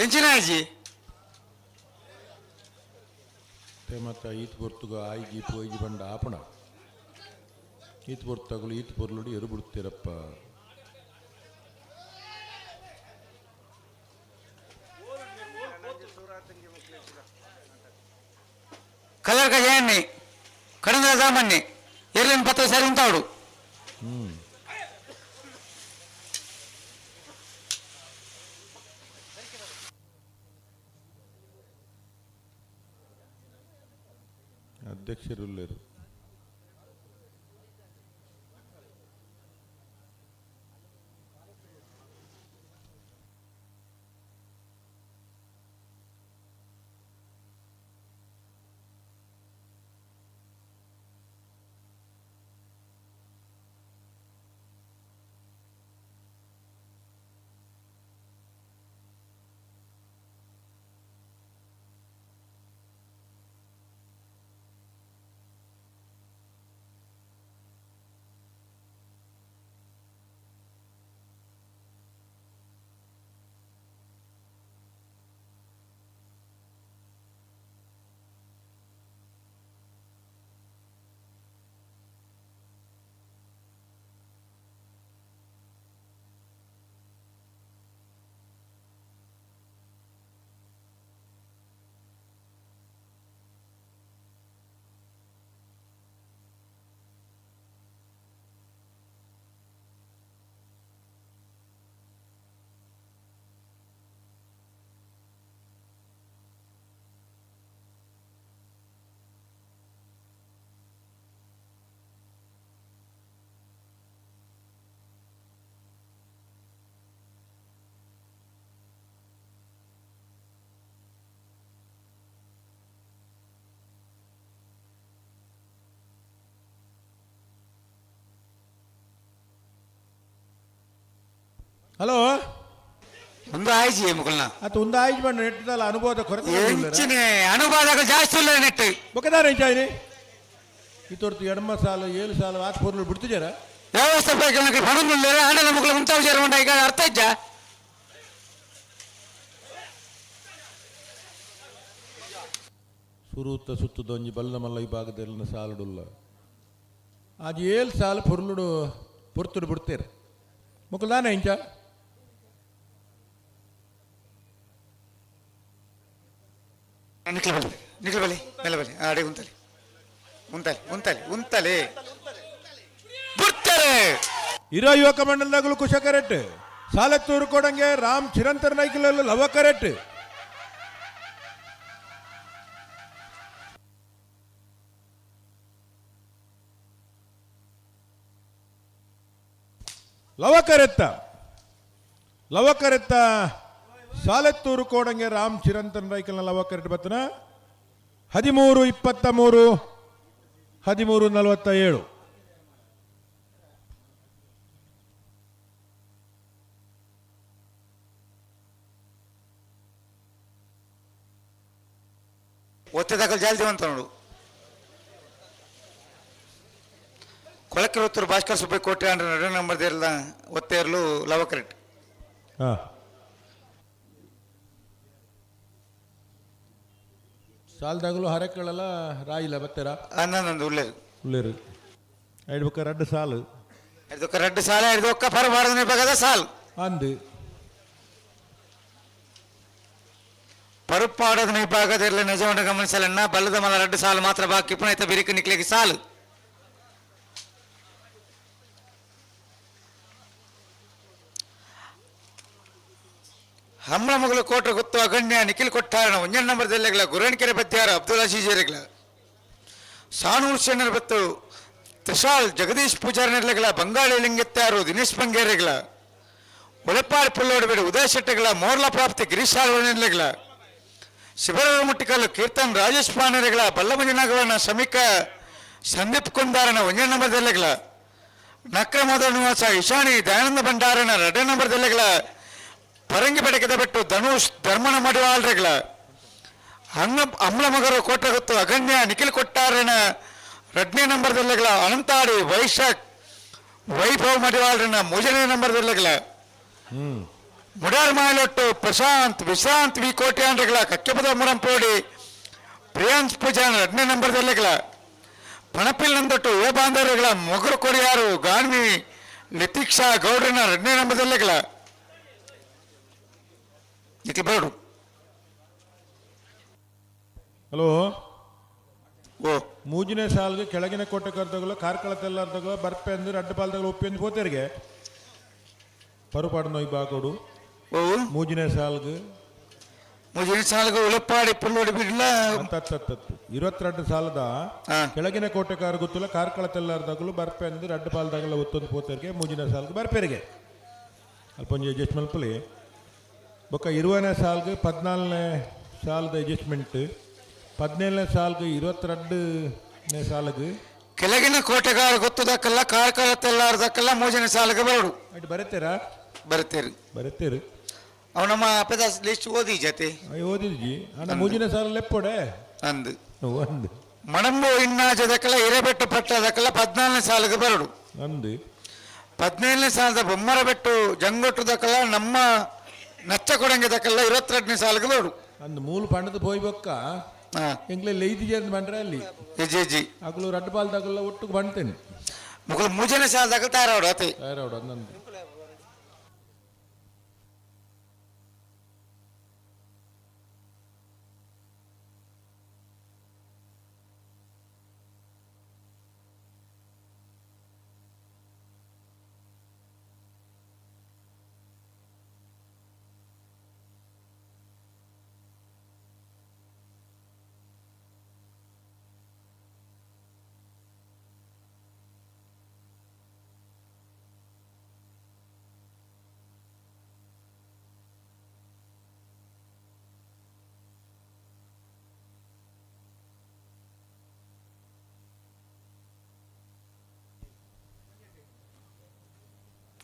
Speaker 3: ಎಂಚಿನಾಜಿ
Speaker 1: ಮತ್ತ ಈತ್ ಬೊರ್ತುಗ ಆಯ್ಜಿ ಪೋಯ್ಜಿ ಬಂಡ ಆಪಣ ಈತ್ ಬೊರ್ತಾಗಲು ಈತ್ ಪೊರ್ಲುಡು ಎರು ಬಿಡ್ತೀರಪ್ಪ.
Speaker 3: ಕಲರ್ ಗಜಾన్ని ಕಡಂದ ಸಾಮಾನ್ಯ ಎರ್ಲಿನ ಪತ್ರ ಸರಿ ಉಂಟಾಡು.
Speaker 1: ಅಧ್ಯಕ್ಷರುಲ್ಲೇರು. ಹಲೋ.
Speaker 3: ಒಂದು ಆಯ್ಜಿ ಮುಕುಲ್ನ.
Speaker 1: ಆತ ಒಂದು ಆಯ್ಜಿ ಬಂಡ ನೆಟ್ಟದಲ್ಲ ಅನುಭವದ ಕೊರತೆ.
Speaker 3: ಎಂಚಿನೆ ಅನುಬಾಧಕ ಜಾಸ್ತಿ ಇಲ್ಲ ನೆಟ್ಟು.
Speaker 1: ಬೊಕ್ಕದಾರ ಎಂಚಾಯಿನಿ ಈ ತೋರ್ತು ಎಡಮ ಸಾಲು ಏಳು ಸಾಲು ಆತ್ ಪೊರ್ಲು ಬಿಡ್ತಿದ್ದಾರ.
Speaker 3: ವ್ಯವಸ್ಥೆ ಪಣಂದುಲ್ಲೇರು ಆಂಡಲ ಮುಕುಲ ಮುಂತಾವು ಸೇರುವಂಟ ಈಗ ಅರ್ಥ ಇಜ್ಜ.
Speaker 1: ಸುರೂತ ಸುತ್ತದೊಂಜಿ ಬಲ್ಲ ಮಲ್ಲ ಈ ಭಾಗದಲ್ಲಿ ಸಾಲುಡುಲ್ಲ ಅದು ಏಳು ಸಾಲು ಪೊರ್ಲುಡು ಪೊರ್ತುಡು ಬಿಡ್ತೇರೆ ಮುಕುಲ್ದಾನೆ ಇಂಚ.
Speaker 3: ನಿಖಿಲ್ ಬಲಿ ನಿಖಿಲ್ ಬಲಿ ಮೇಲೆ ಬಲಿ ಅಡಿ ಉಂತಲಿ ಉಂತಲಿ ಉಂತಲಿ ಉಂತಲಿ ಬಿಡ್ತಾರೆ.
Speaker 1: ಇರೋ ಯುವಕ ಮಂಡಲದಾಗಲೂ ಕುಶ ಕರೆಕ್ಟ್ ಸಾಲತ್ತೂರು ಕೊಡಂಗೆ ರಾಮ್ ಚಿರಂತರ ನಾಯ್ಕಲಲ್ಲೂ ಲವ ಕರೆಕ್ಟ್. ಲವ ಕರೆತ್ತ ಲವ ಕರೆತ್ತ ಸಾಲೆತ್ತೂರು ಕೋಡಂಗೆ ರಾಮ್ ಚಿರಂತನ್ ರೈಕಲ್ನ ಲವ ಕರೆಕ್ಟ್ ಬತ್ತನ 13:23 13:47.
Speaker 3: ಒತ್ತಿದಾಗಲು ಜಾಲ್ದಿ ಅಂತ ನೋಡು. ಕೊಳಕಿರುತ್ತೂರು ಭಾಸ್ಕರ್ ಸುಬ್ಬಿ ಕೋಟೆ ಅಂದ್ರೆ ನಡು ನಂಬರ್ ದೇರ್ಲ ಒತ್ತೇರ್ಲು ಲವ ಕರೆಕ್ಟ್.
Speaker 1: ಹಾ ಸಾಲದಾಗಲೂ ಹರಕಳೆಲ್ಲ ರಾಯಿಲ್ಲ ಬತ್ತೆರ.
Speaker 3: ಅನ್ನೊಂದು ಉಳ್ಳೇರು.
Speaker 1: ಉಳ್ಳೇರು ಐಡ್ಬೇಕ ರಡ್ಡು ಸಾಲು.
Speaker 3: ಇದಕ್ಕ ರೆಡ್ ಸಾಲ ಇದಕ್ಕ ಪರ ಭಾರತ ಬಗದ ಸಾಲ್.
Speaker 1: ಅಂದು.
Speaker 3: ಪರುಪಾಡದ ವಿಭಾಗದಲ್ಲಿ ನಿಜವನ್ನು ಗಮನಿಸಲನ್ನ ಬಲ್ಲದ ಮಲ ರಡ್ಡು ಸಾಲು ಮಾತ್ರ ಬಾಕಿ ಪುನಃ ಬಿರಿಕು ನಿಕ್ಲಿಗೆ ಸಾಲು. ಹಮ್ಮಳ ಮಗಳು ಕೋಟ ಗೊತ್ತು ಅಗಣ್ಯ ನಿಖಿಲ್ ಕೊಟ್ಟಾರಣ ಒಂಜನ್ ನಂಬರ್ ದೆಲ್ಲೆಗ್ಲ ಗುರಣ್ಕೆರೆ ಬತ್ತಿಯಾರ ಅಬ್ದುಲ್ ಅಜೀಜ್ ಎರೆಗ್ಲ ಸಾನೂರ್ ಶೆಣ್ಣರ್ ಬತ್ತು. ತ್ರಿಶಾಲ್ ಜಗದೀಶ್ ಪೂಜಾರಿನರ್ಲೆಗಳ ಬಂಗಾಳಿ ಲಿಂಗತ್ಯಾರು ದಿನೇಶ್ ಬಂಗೇರಿಗಳ ಉಳೆಪಾಡಿ ಪುಲ್ಲೋಡಬೇಡು ಉದಯ ಶೆಟ್ಟಿಗಳ ಮೋರ್ಲ ಪ್ರಾಪ್ತಿ ಗಿರೀಶ್ ಆಳ್ವನಿರ್ಲೆಗಳ ಶಿವರ ಮುಟ್ಟಿಕಲ್ಲು ಕೀರ್ತನ್ ರಾಜೇಶ್ ಪಾನರಿಗಳ ಬಲ್ಲಮಂಜನಗರನ ಸಮೀಕ ಸಂದೀಪ್ ಕುಂದಾರನ ಒಂಜನೇ ನಂಬರ್ ದೆಲ್ಲೆಗಳ ನಕ್ರಮದ ನಿವಾಸ ಇಶಾನಿ ದಯಾನಂದ ಭಂಡಾರನ ಎರಡನೇ ನಂಬರ್ ದೆಲ್ಲೆಗಳ ಪರಂಗಿ ಬೆಡಕದ ಬಿಟ್ಟು ಧನುಷ್ ಧರ್ಮನ ಮಡಿವಾಳ್ರೆಗಳ ಹಂಗ ಅಮ್ಲಮಗರು ಕೋಟಗುತ್ತು ಅಗಣ್ಯ ನಿಖಿಲ್ ಕೊಟ್ಟಾರನ ಎರಡನೇ ನಂಬರ್ ದೆಲ್ಲೆಗಳ ಅನಂತಾಡಿ ವೈಶಾಖ್ ವೈಭವ್ ಮಡಿವಾಳ್ರನ ಮೂರನೇ ನಂಬರ್ ದೆಲ್ಲೆಗಳ ಮುಡಾರ್ ಮಾಯಲೊಟ್ಟು ಪ್ರಶಾಂತ್ ವಿಶ್ರಾಂತ್ ವಿ ಕೋಟ್ಯಾಂಡ್ರಗಳ ಕಕ್ಕೆಪದ ಮುರಂಪೋಡಿ ಪ್ರಿಯಾಂಶ್ ಪೂಜಾನ್ ಎರಡನೇ ನಂಬರ್ ದೆಲ್ಲೆಗಳ ಪಣಪಿಲ್ ನಂದೊಟ್ಟು ಎ ಬಾಂಧವರುಗಳ ಮೊಗರು ಕೊಡಿಯಾರು ಗಾನ್ವಿ ಲಿತೀಕ್ಷಾ ಗೌಡ್ರನ ಎರಡನೇ ನಂಬರ್ ದೆಲ್ಲೆಗಳ ನಿಖಿಲ್ ಬೇಡು.
Speaker 1: ಹಲೋ.
Speaker 3: ಓ.
Speaker 1: ಮೂಜನೇ ಸಾಲ್ಗೆ ಕೆಳಗಿನ ಕೋಟೆ ಕರ್ದಗಲ ಕಾರ್ಕಳ ತೆಲ್ಲಾರ್ದಗಲ ಬರ್ಪೆ ಅಂದ್ರೆ ಅಡ್ಡ ಪಾಲ್ದಗಲ ಒಪ್ಪಿ ಪೋತೆರಿಗೆ ಪರುಪಾಡು ನೋಯ್ ಬಾಗೋಡು.
Speaker 3: ಓ.
Speaker 1: ಮೂಜನೇ ಸಾಲ್ಗೆ.
Speaker 3: ಮೂಜಿನ ಸಾಲಿಗೆ ಉಳಪಾಡಿ ಪುಲ್ಲೋಡಿ ಬಿಡ್ಲ.
Speaker 1: ಹತ್ತತ್ತು 22 ಸಾಲದ ಕೆಳಗಿನ ಕೋಟೆಕಾರ ಗೊತ್ತಿಲ್ಲ ಕಾರ್ಕಳ ತೆಲ್ಲಾರ್ದಾಗಲು ಬರ್ಪೆ ಅಂದ್ರೆ ಅಡ್ಡ ಪಾಲ್ದಾಗಲ ಒತ್ತೊಂದು ಪೋತರಿಗೆ ಮೂಜಿನ ಸಾಲ್ಗೆ ಬರ್ಪೆರಿಗೆ ಅಲ್ಪ ಒಂಜಿ ಅಡ್ಜಸ್ಟ್ ಮಲ್ಪಲಿ. ಬೊಕ್ಕ 20ನೇ ಸಾಲ್ಗೆ 14ನೇ ಸಾಲದ ಅಡ್ಜಸ್ಟ್ಮೆಂಟ್, 17ನೇ ಸಾಲ್ಗೆ 22ನೇ ಸಾಲಿಗೆ.
Speaker 3: ಕೆಳಗಿನ ಕೋಟೆಗಾರ ಗೊತ್ತದಕ್ಕೆಲ್ಲ ಕಾರ್ಕಳ ತೆಲ್ಲಾರ್ದಕ್ಕೆಲ್ಲ ಮೂಜನ ಸಾಲಿಗೆ ಬರಡು.
Speaker 1: ಅಟ್ ಬರತ್ತೀರಾ?
Speaker 3: ಬರ್ತೇರಿ.
Speaker 1: ಬರತ್ತೀರಿ.
Speaker 3: ಅವ್ ನಮ್ಮ ಅಪದ ಲಿಸ್ಟ್ ಓದಿ ಜತೆ.
Speaker 1: ಅಯ್ಯೋ, ಓದಿದ್ಜಿ ಅಣ್ಣ, ಮೂಜಿನ ಸಾಲ ಲೆಪ್ಪೊಡೆ.
Speaker 3: ಅಂದು.
Speaker 1: ಒಂದು.
Speaker 3: ಮಣಂಬು ಇನ್ನಾಜದಕ್ಕೆಲ್ಲ ಹಿರೇಬೆಟ್ಟು ಪಟ್ಟದಕ್ಕೆಲ್ಲ 14ನೇ ಸಾಲಿಗೆ ಬರಡು.
Speaker 1: ಒಂದು.
Speaker 3: 17ನೇ ಸಾಲದ ಬೊಮ್ಮರ ಬೆಟ್ಟು ಜಂಗೊಟ್ಟದಕ್ಕೆಲ್ಲ ನಮ್ಮ ನಚ್ಚ ಕೊಡಂಗಿದಕ್ಕೆಲ್ಲ 22ನೇ ಸಾಲಿಗೆ ಬರಡು.
Speaker 1: ಅಂದು ಮೂಲು ಪಂಡದ ಪೋಯ್ ಬೊಕ್ಕ. ಎಂಗ್ಲೆ ಲೈದಿಜೆ ಅಂತ ಬಂಡ್ರೆ ಅಲ್ಲಿ.
Speaker 3: AG AG.
Speaker 1: ಅಗಲು ರಡ್ಡು ಪಾಲ್ದಾಗಲ್ಲ ಒಟ್ಟಿಗೆ ಬಂತೇನೆ.
Speaker 3: ಮುಗುಳು ಮೂಜನೇ ಸಾಲದಾಗ ತಯಾರಾವಡು ಅತಿ.
Speaker 1: ತಯಾರಾವಡು ಅಂದಂದು.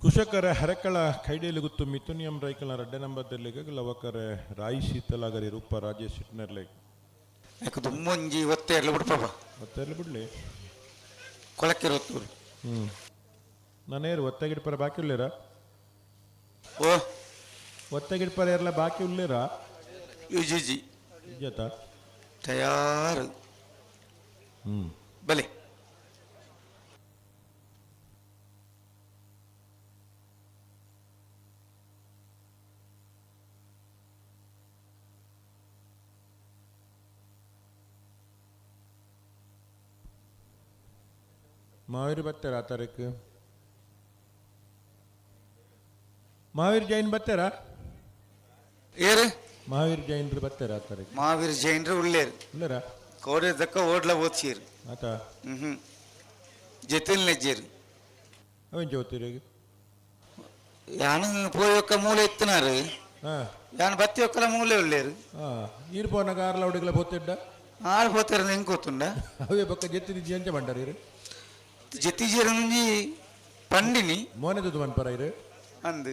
Speaker 1: ಕುಶಕರ ಹರಕಳ ಕೈಡೇಲಿ ಗುತ್ತು ಮಿಥುನಿಯಂ ರೈಕಲ್ನ ರಡ್ಡೆ ನಂಬರ್ದಲ್ಲಿ ಲವಕರೆ ರಾಯಿ ಶೀತಲಾಗರಿ ರೂಪ ರಾಜೇಶ್ ಸಿಟ್ನರ್ಲೆ.
Speaker 3: ಯಾಕೆ ದುಮ್ಮೊಂಜಿ ಒತ್ತೆ ಇರಲಿ ಬಿಡು ಪಾಪ.
Speaker 1: ಮತ್ತೆ ಎಲ್ಲಿ ಬಿಡ್ಲಿ?
Speaker 3: ಕೊಳಕ್ಕಿರೋತ್ತೂರು.
Speaker 1: ಹ್ಞೂ, ನಾನೇರು ಒತ್ತೆಗಿಡ್ಪರ ಬಾಕಿ ಉಳ್ಳೇರಾ?
Speaker 3: ಓ.
Speaker 1: ಒತ್ತೆಗಿಡ್ಪರ ಎಲ್ಲ ಬಾಕಿ ಉಳ್ಳೇರಾ?
Speaker 3: ಯು ಜಿ ಜಿ.
Speaker 1: ಇಜ್ಜತ.
Speaker 3: ತಯಾರು.
Speaker 1: ಹ್ಞೂ.
Speaker 3: ಬಲೆ.
Speaker 1: ಮಹಾವೀರ್ ಬರ್ತಾರಾ? ಆ ತಾರೀಕು ಮಹಾವೀರ್ ಜೈನ್ ಬರ್ತಾರಾ?
Speaker 3: ಏರು?
Speaker 1: ಮಹಾವೀರ್ ಜೈನ್ರು ಬರ್ತಾರಾ ಆ ತಾರೀಕು?
Speaker 3: ಮಹಾವೀರ್ ಜೈನ್ರು ಉಳ್ಳೇರು.
Speaker 1: ಉಳ್ಳೇರಾ?
Speaker 3: ಕೋಡಿದ್ದಕ್ಕ ಓಡ್ಲ ಓದ್ಸೀರು.
Speaker 1: ಆತ.
Speaker 3: ಹ್ಞೂ, ಜೊತೆಲಿ ನೆಜ್ಜೇರು.
Speaker 1: ಅವೇನು ಜ್ಯೋತಿರಿಗೆ?
Speaker 3: ಯಾನು ಪೋಯೊಕ್ಕ ಮೂಲೆ ಎತ್ತಿನಾರು.
Speaker 1: ಹಾಂ.
Speaker 3: ಯಾನು ಬತ್ತಿ ಒಕ್ಕಲ ಮೂಲೆ ಉಳ್ಳೇರು.
Speaker 1: ಹಾಂ, ಈರ್ ಪೋನಾಗ ಆರ್ಲ ಹುಡುಗಲ ಪೋತಿಡ್ಡ.
Speaker 3: ಆರು ಪೋತಾರ ಹೆಂಗೆ ಗೊತ್ತುಂಡ?
Speaker 1: ಅವೇ ಬೊಕ್ಕ ಜೆತ್ತಿ ನಿಜ್ಜಿ ಅಂಚ ಬಂಡಾರ ಇರು.
Speaker 3: ಜೆತ್ತಿ ಜೀರ ಪಂಡಿನಿ.
Speaker 1: ಮೋನೆ ತುದು ಮನ್ಪರ ಇರು.
Speaker 3: ಅಂದು.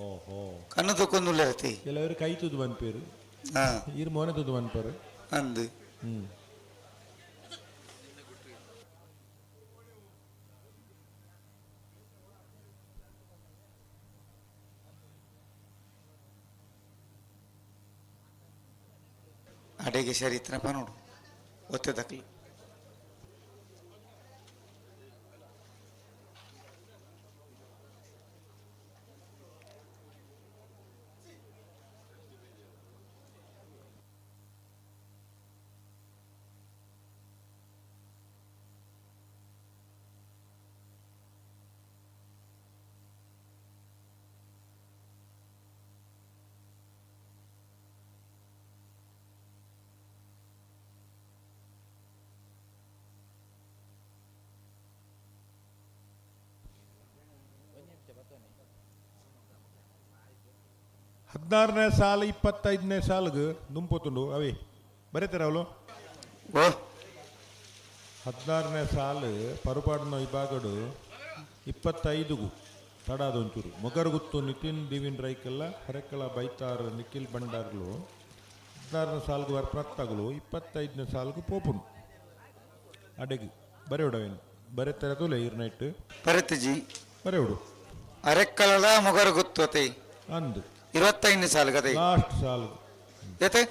Speaker 1: ಓಹೋ.
Speaker 3: ಕಣ್ಣು ತಕ್ಕೊಂದುಳ್ಳೇರತಿ.
Speaker 1: ಕೆಲವರು ಕೈ ತುದು ಮನ್ಪೇರು.
Speaker 3: ಹಾಂ.
Speaker 1: ಈರ್ ಮೋನೆ ತುದು ಮನ್ಪರು.
Speaker 3: ಅಂದು.
Speaker 1: ಹ್ಞೂ.
Speaker 3: ಅಡೆಗೆ ಸರಿ ಇತ್ತನಪ್ಪ ನೋಡು ಒತ್ತೆ ದಕ್ಲಿ.
Speaker 1: 16ನೇ ಸಾಲು 25ನೇ ಸಾಲ್ಗೆ ದುಂಪೊತ್ತುಂಡು ಅವೇ ಬರೀತಾರ ಅವಳು.
Speaker 3: ಓ.
Speaker 1: 16ನೇ ಸಾಲು ಪರುಪಾಡಿನ ವಿಭಾಗಡು 25ಗೂ ತಡಾದ ಒಂಚೂರು ಮೊಗರುಗುತ್ತು ನಿತಿನ್ ದಿವಿನ್ ರೈಕಲ್ಲ ಹರೆಕಳ ಬೈತಾರ್ ನಿಖಿಲ್ ಭಂಡಾರ್ಲು 16ನೇ ಸಾಲ್ಗು ವರ್ಪ್ರತ್ತಾಗಲು 25ನೇ ಸಾಲ್ಗು ಪೋಪುನು ಅಡೆಗೆ ಬರೆಯುಡವೇನು ಬರೆತರದೂಲೆ ಇರ್ ನೈಟ್.
Speaker 3: ಬರತಿಜಿ.
Speaker 1: ಬರೆಯುಡು.
Speaker 3: ಅರೆಕ್ಕಲದ ಮೊಗರು ಗೊತ್ತು ಅತೆ.
Speaker 1: ಅಂದು.
Speaker 3: 25ನೇ ಸಾಲು ಕತೆ.
Speaker 1: ಲಾಸ್ಟ್ ಸಾಲು.
Speaker 3: ಏತೆ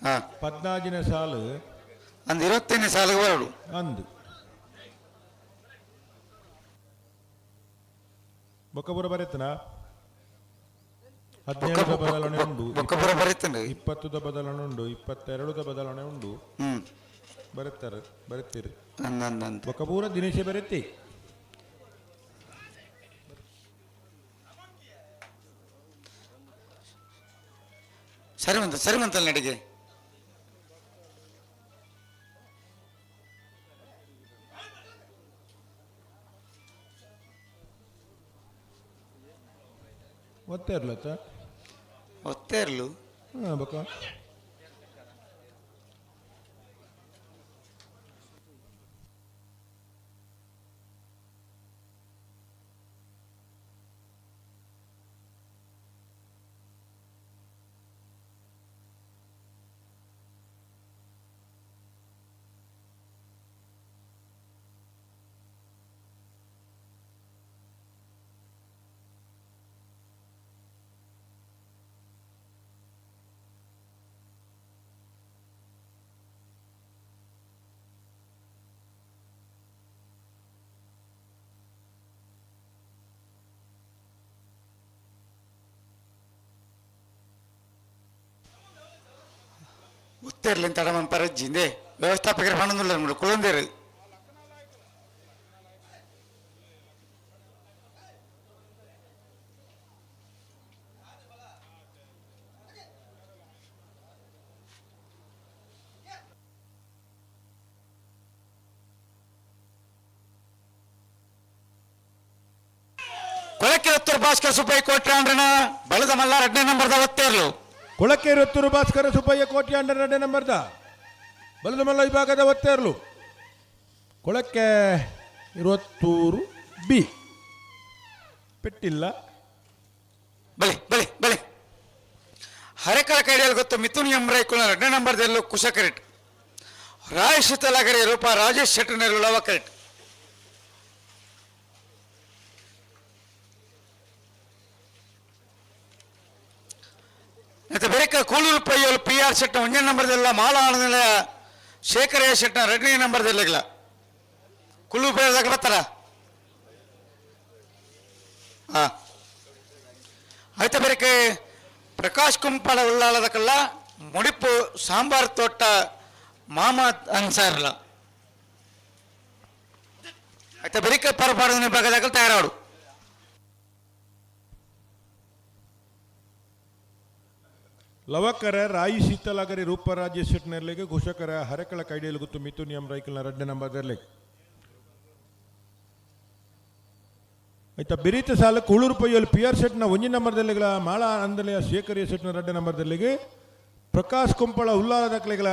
Speaker 3: ಹಾ.
Speaker 1: 14ನೇ ಸಾಲು.
Speaker 3: ಅಂದ್ 25ನೇ ಸಾಲಿಗೆ ಬರಡು.
Speaker 1: ಅಂದು ಬೊಕ್ಕಪುರ ಬರೆತನ 17ದ ಬದಲಾವಣೆ ಉಂಡು.
Speaker 3: ಬೊಕ್ಕಪುರ ಬರೀತಂಡು.
Speaker 1: 20ದ ಬದಲಾವಣೆ ಉಂಡು, 22ದ ಬದಲಾವಣೆ ಉಂಡು. ಬರೆತಾರೆ ಬರೆತ್ತೀರಿ.
Speaker 3: ಅಂದ ಅಂದ ಅಂದ.
Speaker 1: ಬೊಕ್ಕಪೂರ ದಿನೇಶೆ ಬರೆತ್ತಿ.
Speaker 3: ಸರಿ ಬಂತ ಸರಿ ಬಂತಲ್ಲ ನಡಿಗೆ.
Speaker 1: ಒತ್ತೆ ಇರ್ಲತ್ತ.
Speaker 3: ಒತ್ತೇ ಇರ್ಲು.
Speaker 1: ಹಾಂ ಬೊಕ್ಕ.
Speaker 3: ಒತ್ತೇ ಇರ್ಲಿ ಅಂತ ಅಡಮನ್ ಪರಜ್ಜಿಂದೆ ವ್ಯವಸ್ಥಾಪಕರ ಪಣಂದುಲ್ಲ ನಮ್ಮದು ಕುಳಂದೇರು. ಕೊಳಕ್ಕೆ ಉತ್ತರ ಭಾಸ್ಕರ ಸುಬ್ಬಯ್ಯ ಕೋಟ್ರಾಂಡ್ರನ ಬಳದ ಮಲ್ಲಾರ್ 2ನೇ ನಂಬರ್ದ ಒತ್ತೇರ್ಲು.
Speaker 1: ಕೊಳಕೆ ರೊತ್ತೂರು ಭಾಸ್ಕರ ಸುಬ್ಬಯ್ಯ ಕೋಟ್ಯಾಂಡ 2ನೇ ನಂಬರ್ದ ಬಲದಮಲ್ಲ ವಿಭಾಗದ ಒತ್ತೇರ್ಲು. ಕೊಳಕ್ಕೆ ಇರುವತ್ತೂರು ಬಿ ಪೆಟ್ಟಿಲ್ಲ.
Speaker 3: ಬಲೆ ಬಲೆ ಬಲೆ. ಹರೆಕಳ ಕೈಡಿಯಲ್ಲಿ ಗೊತ್ತು ಮಿಥುನ್ ಎಂ ರೈಕುಲ 2ನೇ ನಂಬರ್ದಲ್ಲೂ ಕುಶ ಕರೆಟ್ ರಾಯ್ ಶೀತಲಗರಿ ರೂಪ ರಾಜೇಶ್ ಶೆಟ್ಟರ್ನೆಲ್ಲು ಲವ ಕರೆಟ್. ಮತ್ತೆ ಬೇಕ ಕೂಳೂರು ಪೈಯಲು ಪಿ ಆರ್ ಶೆಟ್ಟ 1ನೇ ನಂಬರ್ದೆಲ್ಲ ಮಾಲ ಆನಂದ ಶೇಖರ ಎ ಶೆಟ್ಟ 2ನೇ ನಂಬರ್ದೆಲ್ಲ ಕುಳ್ಳು ಪೈಯದಾಗ ಬರ್ತಾರ. ಹಾ ಆಯ್ತಾ ಬೇರೆ ಪ್ರಕಾಶ್ ಕುಂಪಾಳ ಉಳ್ಳಾಳದಕ್ಕೆಲ್ಲ ಮುಡಿಪು ಸಾಂಬಾರ್ ತೋಟ ಮಾಮ ಅನ್ಸಾರಲ್ಲ. ಆಯ್ತಾ ಬೆರಿಕೆ ಪರಪಾಡದ ಭಾಗದಾಗ ತಯಾರಾಡು.
Speaker 1: ಲವಕರ ರಾಯಿ ಶೀತಲಗರಿ ರೂಪ ರಾಜೇಶ್ ಶೆಟ್ಟರ್ನೆಲ್ಲಿಗೆ ಘೋಷಕರ ಹರೆಕಳ ಕೈಡಿಯಲ್ಲಿ ಗೊತ್ತು ಮಿಥುನ್ ಎಂ ರೈಕಲ್ನ 2ನೇ ನಂಬರ್ದಲ್ಲಿ. ಆಯ್ತಾ ಬಿರಿತ ಸಾಲ ಕೂಳೂರು ಪೈಯಲ್ಲಿ ಪಿ ಆರ್ ಶೆಟ್ನ 1ನೇ ನಂಬರ್ದಲ್ಲಿಗಳ ಮಾಳ ಅಂದಲೆಯ ಶೇಖರಿಯ ಶೆಟ್ನ 2ನೇ ನಂಬರ್ದಲ್ಲಿಗೆ ಪ್ರಕಾಶ್ ಕುಂಪಳ ಉಲ್ಲಾಲ ದಾಖಲೆಗಳ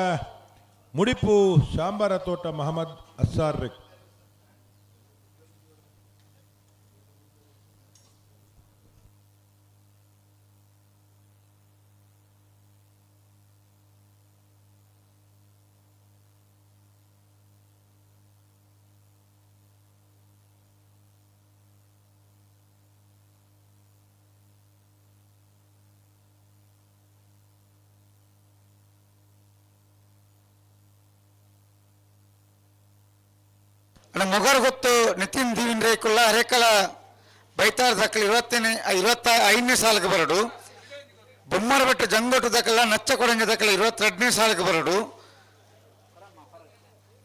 Speaker 1: ಮುಡಿಪು ಸಾಂಬಾರ ತೋಟ ಮಹಮ್ಮದ್ ಅಸ್ಸಾರ್ ರೆಕ್.
Speaker 3: ನಮ್ಮ ಮೊಗರ್ ಗೊತ್ತು ನಿತಿನ್ ದಿವಿನ್ ರೇಕುಲ್ಲ ಹರೇಕಲ ಬೈತಾರ್ ದಾಖಲೆ 25ನೇ ಸಾಲಿಗೆ ಬರಡು. ಬೊಮ್ಮರಬೆಟ್ಟು ಜಂಗೋಟು ದಾಖಲ ನಚ್ಚ ಕೊಡಂಜ ದಾಖಲೆ 22ನೇ ಸಾಲಿಗೆ ಬರಡು.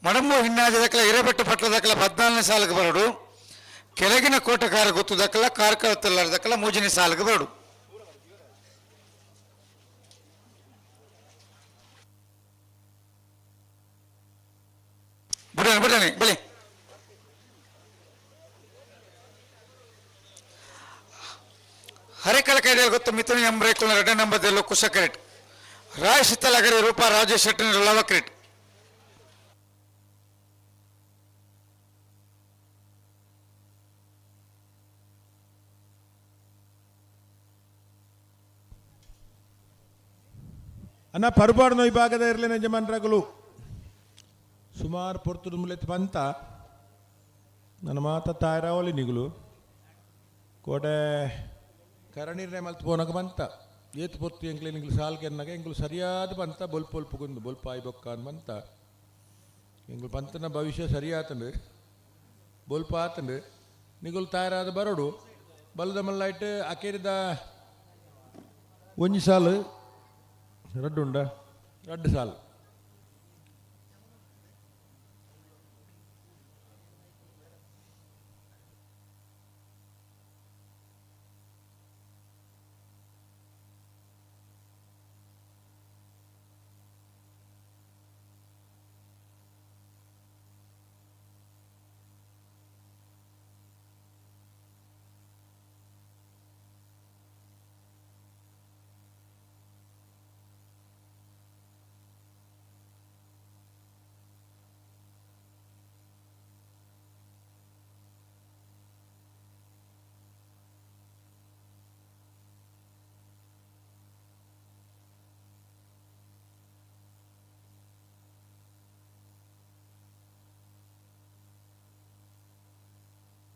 Speaker 3: ಮಡಂಬು ಹಿನ್ನಾಜ ದಾಖಲೆ ಹಿರೇಬೆಟ್ಟು ಪಟ್ಲ ದಾಖಲೆ 14ನೇ ಸಾಲಿಗೆ ಬರಡು. ಕೆಳಗಿನ ಕೋಟಕಾರ ಗೊತ್ತು ದಾಖಲ ಕಾರ್ಕಳ ತೆಲ್ಲರ ದಾಖಲ 3ನೇ ಸಾಲಿಗೆ ಬರಡು. ಬಿಡೋಣ ಬಿಡೋಣ ಬಳಿ. ಹರೇಕಳ ಕೈಡಿಯಲ್ಲಿ ಗೊತ್ತು ನಂಬದಲ್ಲೂ ಕುಶಕರೆಟ್ ರಾಯ್ ಶಿತ್ತಲಗರಿ ರೂಪಾ ರಾಜೇಶ್ ಶೆಟ್ಟರ್ ಲವಕ್ರೆಟ್.
Speaker 1: ಅನ್ನ ಪರ್ಬಾರ್ನೋ ಈ ಭಾಗದ ಇರಲಿ ಯಜಮಾನ್ರಾಗಲು ಸುಮಾರು ಪೊರ್ತುಡು ಮುಲೆತ್ ಪಂತ ನನ್ನ ಮಾತ ತಾಯರಾವಲಿ ನಿಗುಲು ಕೋಡೆ ಕರಣೀರ್ನೆ ಮಲ್ತ್ ಪೋನಗ ಬಂತ ಏತ್ ಪೊರ್ತು ಎಂಕ್ಲೆ ನಿಗುಲು ಸಾಲ್ಗೆ ಎನ್ನಾಗ ಎಂಗುಲು ಸರಿಯಾದ ಬಂತ ಬೊಲ್ಪ ಬೊಲ್ಪುಗುಂದು ಬೊಲ್ಪ ಆಯ್ ಬೊಕ್ಕ ಅಂದ್ ಬಂತ ಎಂಗುಲು ಪಂತನ ಭವಿಷ್ಯ ಸರಿಯಾತಂಡು ಬೊಲ್ಪ ಆತಂಡು ನಿಗುಲು ತಯಾರಾದ ಬರೋಡು ಬಲದ ಮಲ್ಲಾಯ್ಟ್ ಅಕೇರಿದ ಒಂಜಿ ಸಾಲು ರಡ್ಡು ಉಂಡ ರಡ್ಡು ಸಾಲು.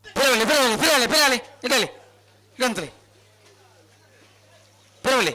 Speaker 3: ಪಿರವಲಿ ಪಿರವಲಿ ಪಿರವಲಿ ಪಿರವಲಿ ಇಡಲಿ ಇಡಂತಲಿ ಪಿರವಲಿ.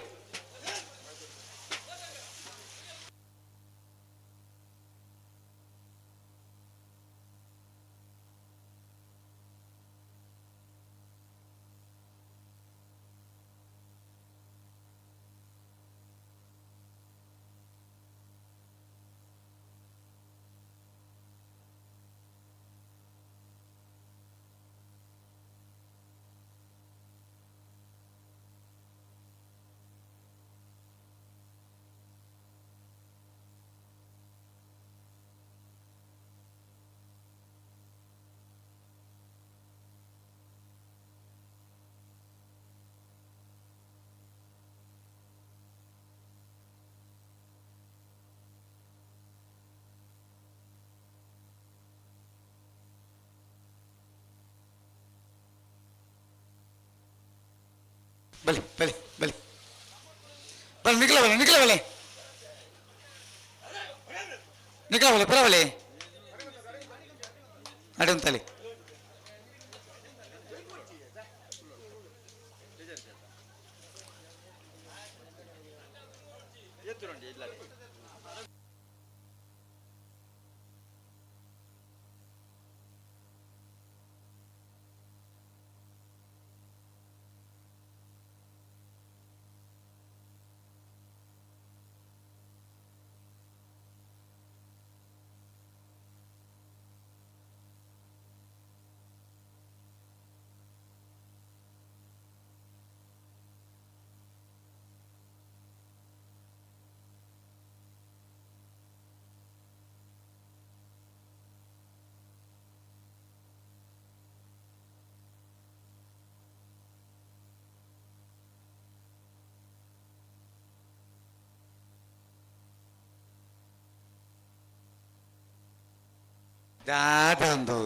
Speaker 3: ಬಲಿ ಬಲಿ ಬಲಿ ಬಲಿ ನಿಖಲ ಬಲಿ ನಿಖಲ ಬಲಿ ನಿಖಲ ಬಲಿ ಪರವಲಿ ಅಡಂತಲಿ. ದಾದಂದು.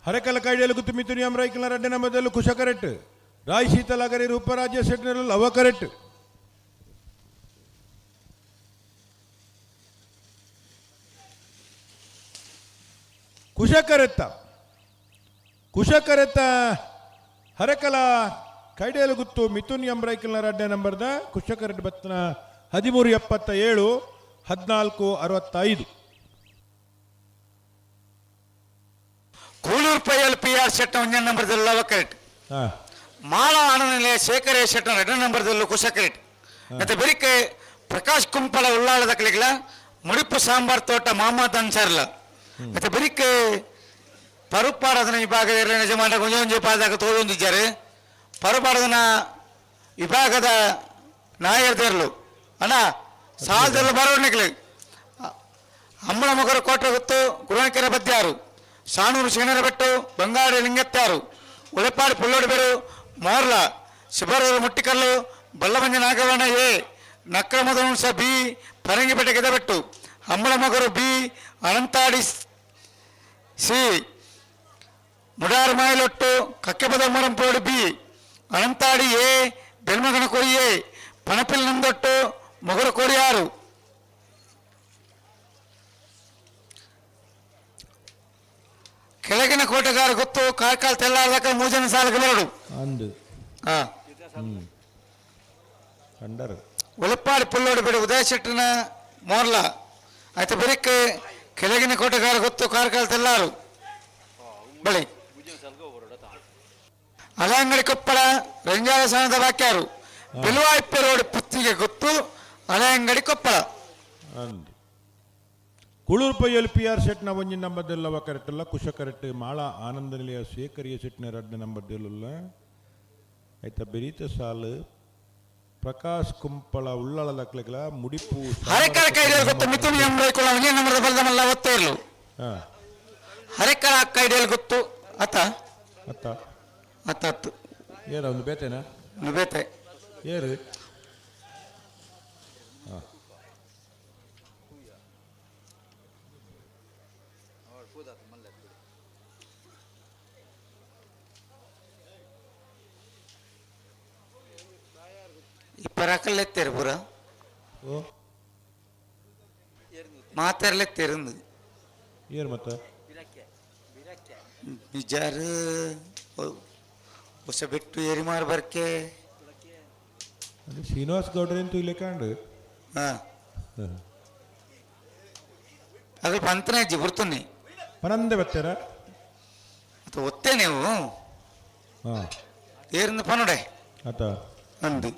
Speaker 1: ಹರಕಲ ಕೈಡಿಯಲು ಗುತ್ತು ಮಿಥುನ್ ಎಂ ರೈಕಲ್ನ ರಡ್ಡೆ ನಂಬರ್ದಲ್ಲೂ ಕುಶ ಕರೆಕ್ಟ್. ರಾಯ್ ಶೀತಲಾಗರಿ ರೂಪರಾಜ್ಯ ಸೆಟ್ನಲ್ಲೂ ಲವ ಕರೆಕ್ಟ್. ಕುಶ ಕರೆತ್ತ, ಕುಶ ಕರೆತ್ತ. ಹರಕಲ ಕೈಡಿಯಲು ಗುತ್ತು ಮಿಥುನ್ ಎಂ ರೈಕಲ್ನ ರಡ್ಡೆ ನಂಬರ್ದ ಕುಶ ಕರೆಟ್ ಬತ್ನ 13.77, 14.65.
Speaker 3: ಕೂಳೂರು ಪೈಯಲ್ ಪಿ ಆರ್ ಶೆಟ್ಟ ಒಂಜನೇ ನಂಬರ್ದಲ್ಲೂ ಲವ ಕರೆಕ್ಟ್.
Speaker 1: ಹಾ.
Speaker 3: ಮಾಳ ಆನಂದನಿಲೆ ಶೇಖರ ಶೆಟ್ಟ ಎರಡನೇ ನಂಬರ್ದಲ್ಲೂ ಕುಶ ಕರೆಕ್ಟ್. ಮತ್ತೆ ಬೆರಿಕೆ ಪ್ರಕಾಶ್ ಕುಂಪಲ ಉಳ್ಳಾಳದ ಕಲಿಗಳ ಮುಡಿಪು ಸಾಂಬಾರ್ ತೋಟ ಮೊಹಮ್ಮದ್ ಅನ್ಸಾರ್ಲ. ಮತ್ತೆ ಬೆರಿಕೆ ಪರುಪಾಡದನ ವಿಭಾಗದ ಎರಡನೇ ಯಜಮಾನ ಒಂಜೊಂಜಿ ಪಾದಾಗ ತೋದೊಂದಿದ್ದಾರೆ. ಪರುಪಾಡದನ ವಿಭಾಗದ ನಾಯರ್ದೇರ್ಲು ಅಣ್ಣ ಸಾಲದೆಲ್ಲ ಬರೋಣಿಕಲಿ. ಅಮ್ಮಳ ಮಗರ ಕೋಟೆ ಗೊತ್ತು ಗುರುವಣಕೆರೆ ಬದ್ಯಾರು, ಸಾಣೂರು ಶೇನರಬೆಟ್ಟು ಬಂಗಾಡಿ ಲಿಂಗತ್ಯಾರು, ಉಳೆಪಾಡಿ ಪುಲ್ಲೋಡಿಬೇರು ಮೋರ್ಲ, ಶಿಬರೂರು ಮುಟ್ಟಿಕಲ್ಲು ಬಲ್ಲಮಂಜ ನಾಗವರ್ಣ ಎ, ನಕ್ರಮದಂಶ ಬಿ, ಪರಂಗಿಪೇಟೆ ಗೆದಬೆಟ್ಟು ಅಮ್ಮಳ ಮಗರು ಬಿ, ಅನಂತಾಡಿ ಸಿ, ಮುಡಾರ್ ಮಾಯಲೊಟ್ಟು ಕಕ್ಕೆಪದ ಮರಂಪೋಡು ಬಿ, ಅನಂತಾಡಿ ಎ, ಬೆಲ್ಮಗನ ಕೋಡಿ ಎ, ಪಣಪಿಲ್ ನಂದೊಟ್ಟು ಮೊಗರು ಕೋಡಿಯಾರು. ಕೆಳಗಿನ ಕೋಟೆಗಾರ ಗೊತ್ತು ಕಾರ್ಕಾಲ್ ತೆಲ್ಲಾರ್ದಕ್ಕ ಮೂಜನ ಸಾಲಕ್ಕೆ ಬರಡು.
Speaker 1: ಅಂದು.
Speaker 3: ಹಾ.
Speaker 1: ಕಂಡರು.
Speaker 3: ಉಲಪ್ಪಾಡಿ ಪುಲ್ಲೋಡು ಬಿಡು ಉದಯ ಶೆಟ್ಟನ ಮೋರ್ಲ. ಆಯ್ತು, ಬರೀಕ್ಕೆ ಕೆಳಗಿನ ಕೋಟೆಗಾರ ಗೊತ್ತು ಕಾರ್ಕಾಲ್ ತೆಲ್ಲಾರು ಬಳಿ. ಹಳೆಂಗಡಿ ಕೊಪ್ಪಳ ರಂಜಾಲ ಸಣದ ಬಾಕ್ಯಾರು, ಬಿಲುವಾಯಿಪ್ಪೆ ರೋಡ್ ಪುತ್ತಿಗೆ ಗೊತ್ತು ಹಳೆಂಗಡಿ ಕೊಪ್ಪಳ.
Speaker 1: ಅಂದು. ಕುಳೂರು ಪೈಯಲ್ಲಿ ಪಿ ಆರ್ ಸೆಟ್ನ ಒಂಜಿ ನಂಬರ್ದೆಲ್ಲವ ಕರೆಕ್ಟ್ ಅಲ್ಲ. ಕುಶ ಕರೆಕ್ಟ್. ಮಾಳ ಆನಂದ ನಿಲಯ ಶೇಖರಿಯ ಸೆಟ್ನ ಎರಡನೇ ನಂಬರ್ದೆಲ್ಲ. ಆಯ್ತಾ, ಬೆರೀತ ಸಾಲು ಪ್ರಕಾಶ್ ಕುಂಪಳ ಉಳ್ಳಾಳ ಲಕ್ಲಗಳ ಮುಡಿಪು.
Speaker 3: ಹರೆಕಳ ಕೈಡಿಯಲ್ಲಿ ಗೊತ್ತು ಮಿಥುನ್ ಎಂ ರೈಕುಳ ಒಂದೇ ನಂಬರ್ದ ಬಲ್ದಮಲ್ಲ ಒತ್ತೇ ಇರ್ಲು.
Speaker 1: ಹಾ.
Speaker 3: ಹರೆಕಳ ಕೈಡಿಯಲ್ಲಿ ಗೊತ್ತು ಅತ್ತ.
Speaker 1: ಅತ್ತ.
Speaker 3: ಅತ್ತ ಅತ್ತು.
Speaker 1: ಏರ ಒಂದು ಬೇತೇನಾ?
Speaker 3: ಬೇತೆ.
Speaker 1: ಏರು.
Speaker 3: ಇಪ್ಪರಾಕಲ್ಲೆತ್ತೇರು ಪೂರ.
Speaker 1: ಓ.
Speaker 3: ಮಾತೆರ್ಲೆತ್ತೇರಿಂದು.
Speaker 1: ಏರು ಮತ್ತೆ.
Speaker 3: ಬಿಜಾರು ಹೊಸ ಬಿಟ್ಟು ಎರಿಮಾರ್ ಬರ್ಕೆ.
Speaker 1: ಅದು ಶ್ರೀನಿವಾಸ್ ಗೌಡ್ರಂತೂ ಇಲ್ಲೇ ಕಾಂಡು.
Speaker 3: ಹಾ, ಅದು ಪಂತನೇ ಅಜ್ಜಿ ಬರ್ತುನ್ನಿ.
Speaker 1: ಪನಂದೆ ಬತ್ತಾರ.
Speaker 3: ಅದು ಒತ್ತೆ ನೀವು.
Speaker 1: ಹಾಂ.
Speaker 3: ಏರಿಂದ ಪನುಡೆ.
Speaker 1: ಆತ.
Speaker 3: ಅಂದು.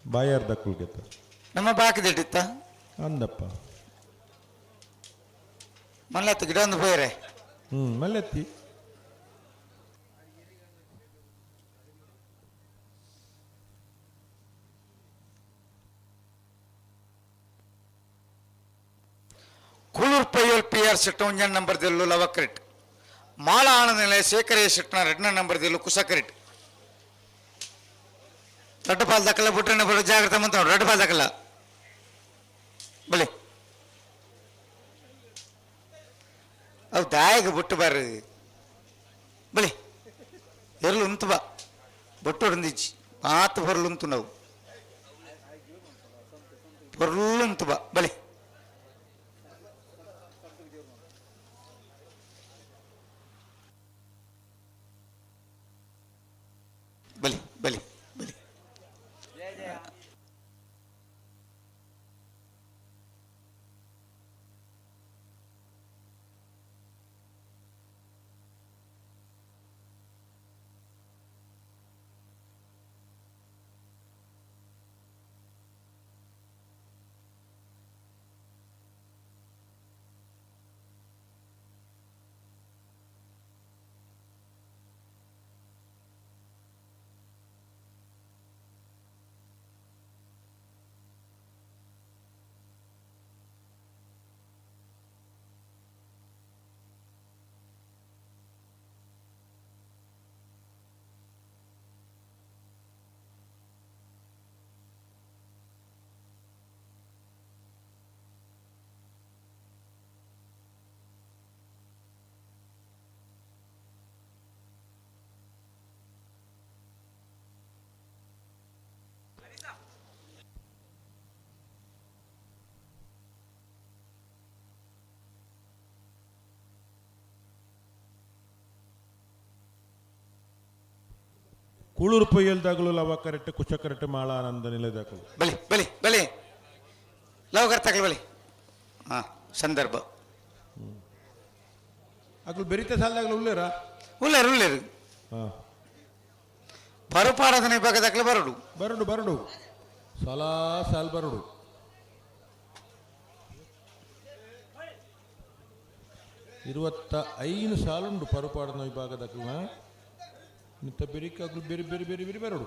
Speaker 1: ಬಾಯಾರ್ದ ಕುಲ್ಗೆತ್ತ.
Speaker 3: ನಮ್ಮ ಬಾಕಿದಿಟ್ಟಿತ್ತ.
Speaker 1: ಅಂದಪ್ಪ.
Speaker 3: ಮಲ್ಲತ್ತು ಗಿಡ ಒಂದು ಪೋಯರೆ.
Speaker 1: ಹ್ಞೂ, ಮಲ್ಲೆತ್ತಿ.
Speaker 3: ಕೂಳೂರು ಪೈಯಲ್ ಪಿ ಆರ್ ಶೆಟ್ಟ ಒಂಜನ್ ನಂಬರ್ ದಿಲ್ಲು ಲವ ಕ್ರಿಟ್. ಮಾಳ ಆನಂದ ನಿಲಯ ಶೇಖರ ಶೆಟ್ಟನ ಎರಡನೇ ನಂಬರ್ ದಿಲ್ಲು ಕುಶ ಕ್ರಿಟ್. ದೊಡ್ಡ ಪಾಲ್ ದಕ್ಕಲ್ಲ ಬುಟ್ರಣ್ಣ ಬರೋ ಜಾಗ್ರತೆ ಮಂತ ದೊಡ್ಡ ಪಾಲ್ ದಕ್ಕಲ್ಲ ಬಳಿ. ಅವು ದಾಯಿಗೆ ಬುಟ್ಟು ಬರ್ರಿ ಬಳಿ. ಎರ್ಲು ಉಂತು ಬಾ ಬೊಟ್ಟು ಹೊಡೆದಿಜ್ಜಿ ಮಾತು ಬರಲುಂತು ನಾವು ಬರಲುಂತು ಬಾ ಬಳಿ. ಬಲಿ ಬಲಿ ಬಲಿ.
Speaker 1: ಕೂಳೂರು ಪೊಯ್ಯಲ್ದಾಗಲು ಲವ ಕರೆಕ್ಟ್ ಕುಶ ಕರೆಕ್ಟ್ ಮಾಳ ಆನಂದ ನಿಲಯದಾಗಲು.
Speaker 3: ಬಲಿ ಬಲಿ ಬಲಿ ಲವ್ ಕರ್ತಾಗಲಿ ಬಲಿ. ಹಾ, ಸಂದರ್ಭ.
Speaker 1: ಅಗ್ಲು ಬೆರಿತ ಸಾಲದಾಗಲು ಉಳ್ಳೇರಾ?
Speaker 3: ಉಳ್ಳೇರು, ಉಳ್ಳೇರು.
Speaker 1: ಹಾ.
Speaker 3: ಬರುಪಾಡದನ ವಿಭಾಗದಾಗಲೇ ಬರಡು.
Speaker 1: ಬರಡು, ಬರಡು, ಸಾಲಾ ಸಾಲ್ ಬರಡು. 25 ಸಾಲುಂಡು ಪರುಪಾಡನ ವಿಭಾಗದಕ್ಲ. ಮಿತ್ತ ಬೆರಿಕಾಗ್ಲು ಬೇರೆ ಬೇರೆ ಬೇರೆ ಬೇರೆ ಬರಡು.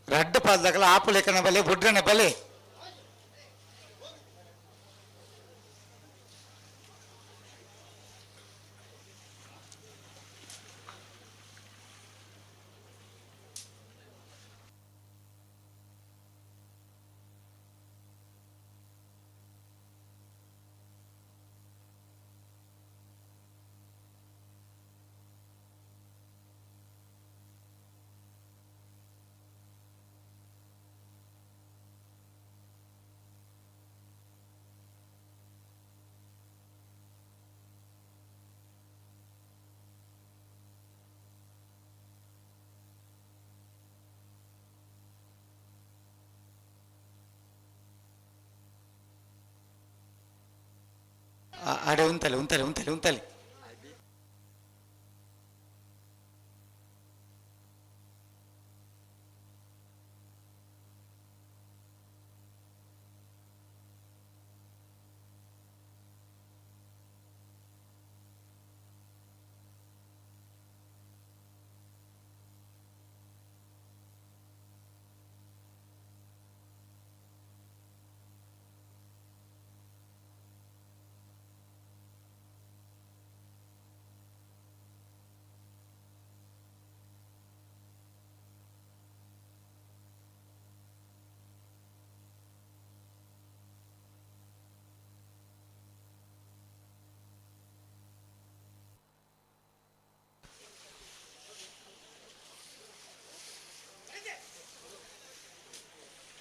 Speaker 3: ರಡ್ಡ ಪಾದದಾಗಲ ಆಪುಲೇಖನ ಬಲೆ ಬುಡ್ರನ ಬಲೆ. ಅಡೆ ಉಂತಲೆ ಉಂತಲೆ ಉಂತಲೆ ಉಂತಲೆ.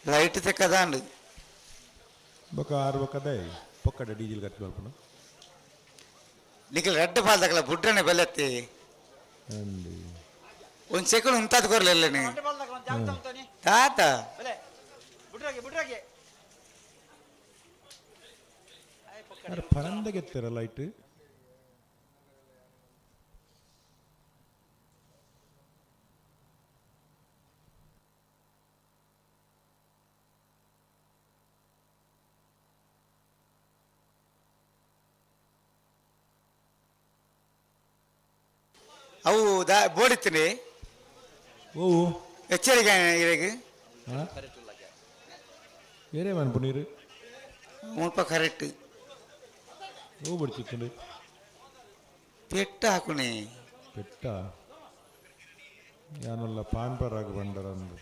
Speaker 3: ಲೈಟ್ ತೆಕ್ಕದಾಂಡು.
Speaker 1: ಬೊಕ ಆರು ಬೊಕದ ಪೊಕ್ಕಡ ಡೀಸೆಲ್ ಖರ್ಚು ಮಲ್ಪುನ.
Speaker 3: ನಿಖಿಲ್ ರಡ್ಡ ಪಾದದಾಗಲ ಬುಡ್ರನೆ ಬಲೆತ್ತಿ.
Speaker 1: ಅಂದು.
Speaker 3: ಒಂದ್ ಸೆಕೆಂಡ್ ಉಂತಾದ್ ಕೊರ್ಲಿಲ್ಲ ನೀ ತಾತ.
Speaker 1: ಅರೆ ಪರಂದಗೆತ್ತರ ಲೈಟ್.
Speaker 3: ಅವು ದಾ ಬೋಡಿತ್ತೀನಿ.
Speaker 1: ಓ.
Speaker 3: ಎಚ್ಚರಿಕೆ ಇರೆಗ್.
Speaker 1: ಹಾ ಬೇರೆ ಮನ್ಪು ನೀರು.
Speaker 3: ಮುಲ್ಪ ಕರೆಕ್ಟ್.
Speaker 1: ಓ ಬಡ್ಚಿತ್ತಂಡು.
Speaker 3: ಪೆಟ್ಟ ಹಾಕುನಿ.
Speaker 1: ಪೆಟ್ಟ ಯಾನಲ್ಲ ಪಾನ್ ಪರಾಗ ಬಂಡರಂದು.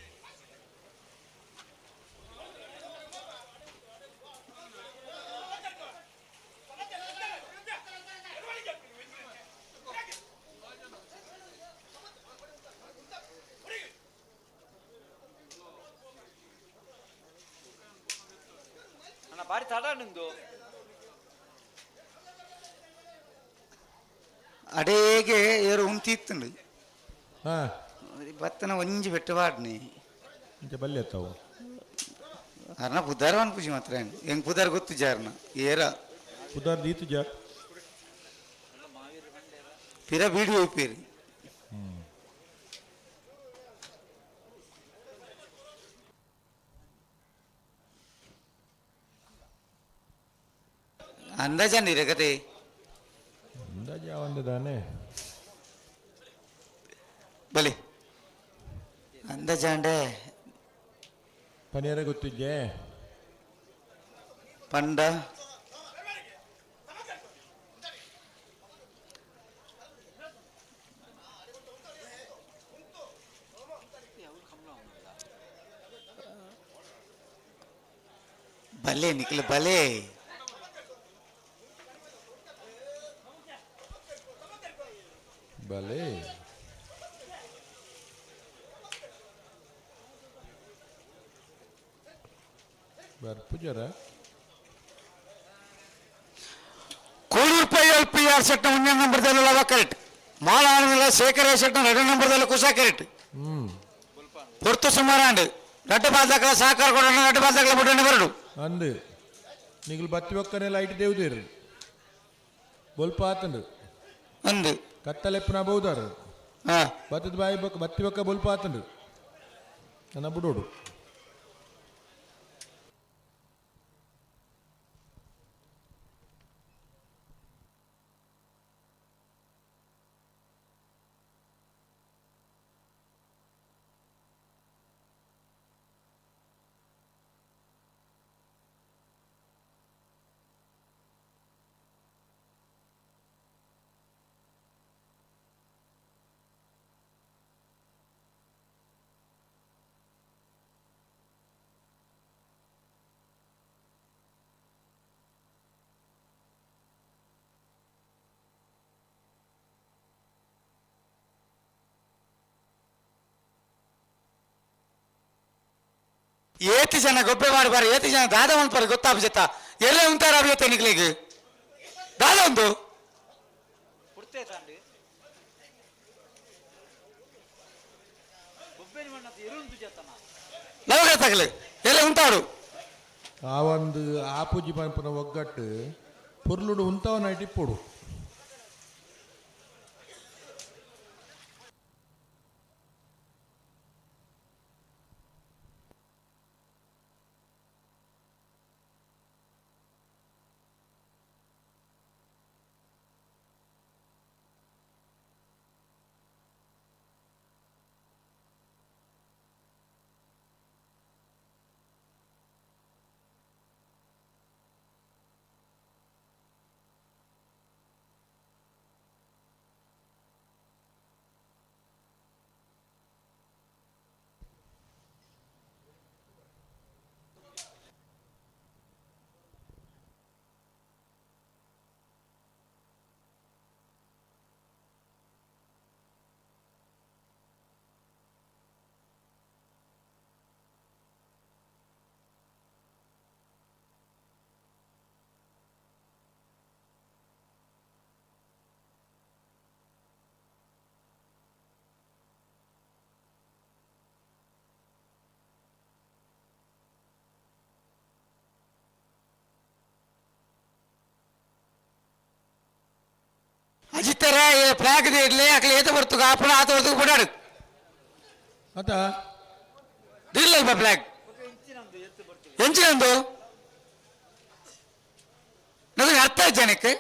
Speaker 5: ಅಣ್ಣ, ಭಾರಿ ತಡ ನಿಂದು.
Speaker 3: ಅಡೇಗೆ ಏರು ಉಂತಿತ್ತುಂಡು.
Speaker 1: ಹಾ.
Speaker 3: ಬತ್ತನ ಒಂಜಿ ಬೆಟ್ಟ ಬಾಡ್ನಿ.
Speaker 1: ಇಂಚ ಬಲ್ಲೆ ಅತ್ತಾವು.
Speaker 3: ಅರ್ನ ಪುದಾರ ಪೂಜೆ ಮಾತ್ರ ಹೆಂಗ್ ಪುದಾರ್ ಗೊತ್ತು ಜಾರ್ನ ಏರ.
Speaker 1: ಉದಾರ್ ದೀತು ಜಾ.
Speaker 3: ಪಿರ ಬೀಡಿ ಹೋಗ್ಪೇರಿ. ಅಂದಾಜ ಕತೆ.
Speaker 1: ಅಂದಾಜು ಯಾವಂದೆ ದಾನೆ.
Speaker 3: ಬಲಿ ಅಂದಾಜಾಂಡೆ.
Speaker 1: ಪನಿಯರ ಗೊತ್ತಿದ್ದೆ.
Speaker 3: ಪಂಡ ಬಲೆ ನಿಖಿಲ್ ಬಲೆ.
Speaker 1: ಬಲೆ ಬರ್ಪುಜರ.
Speaker 3: Koluru pi L P R ಸೆಟ್ನ ಒಂದನೇ ನಂಬರ್ದಲ್ಲಿ ಲವ ಕರೆಕ್ಟ್. ಮಾಲ ಆನಂದ ಶೇಖರ ಸೆಟ್ನ ಎರಡು ನಂಬರ್ದಲ್ಲಿ ಕುಶ ಕರೆಕ್ಟ್. ಪೊರ್ತು ಸುಮಾರಾಂಡ್ ರಡ್ಡು ಬಾದಕಲ ಸಹಕಾರ ಕೊಡೋಣ, ರಡ್ಡು ಬಾದಕಲ ಬಿಡೋಣ ಬರಡು.
Speaker 1: ಅಂದು ನಿಗಲು ಬತ್ತಿ ಒಕ್ಕನೆ ಲೈಟ್ ದೇವ್ದೇರು ಬೊಲ್ಪ ಆತಂಡು.
Speaker 3: ಒಂದು
Speaker 1: ಕತ್ತಲೆಪ್ಪನ ಬಹುದಾರು.
Speaker 3: ಹಾ.
Speaker 1: ಬತ್ತದ ಬಾಯಿ ಬೊಕ್ಕ ಬತ್ತಿ ಬೊಕ್ಕ ಬೊಲ್ಪ ಆತಂಡು ನನ್ನ ಬಿಡೋಡು.
Speaker 3: ಏತಿ ಜನ ಗೊಬ್ಬೆ ಮಾಡಬಾರ, ಏತಿ ಜನ ದಾದ ಒಂದು ಗೊತ್ತಾಪ ಎಲ್ಲ ಉಂಟಾರ ಅಭಿಯತೆ ನಿಕ್ಲಿಗೆ ದಾದ ಒಂದು.
Speaker 5: ಪುಡ್ತೆ ತಾಂಡಿ ಬೊಬ್ಬೆನಿ ಮಣ್ಣತ್ತು ಎರುಂದು ಜತನ.
Speaker 3: ಲವಗ ತಗಲಿ ಎಲ್ಲ ಉಂಟಾಡು.
Speaker 1: ಆ ಒಂದು ಆಪುಜಿ ಪನ್ಪುನ ಒಗ್ಗಟ್ಟು ಪೊರ್ಲುಡು ಉಂತವನ ಇಪ್ಪೊಡು.
Speaker 3: ಅಜಿತರ ಫ್ಲಾಗ್ ಇಡ್ಲಿ ಅಕ್ಲೆ ಏತ ಬರ್ತುಗ ಆಪುಣ ಆತ ಬರ್ತುಗ ಬಿಡಾಡು.
Speaker 1: ಅತ.
Speaker 3: ಇಲ್ಲಲ್ಪ ಫ್ಲಾಗ್ ಎಂಚಿನಂದು ನನಗೆ ಅರ್ಥ ಆಯ್ತು ಜನಕ್ಕೆ.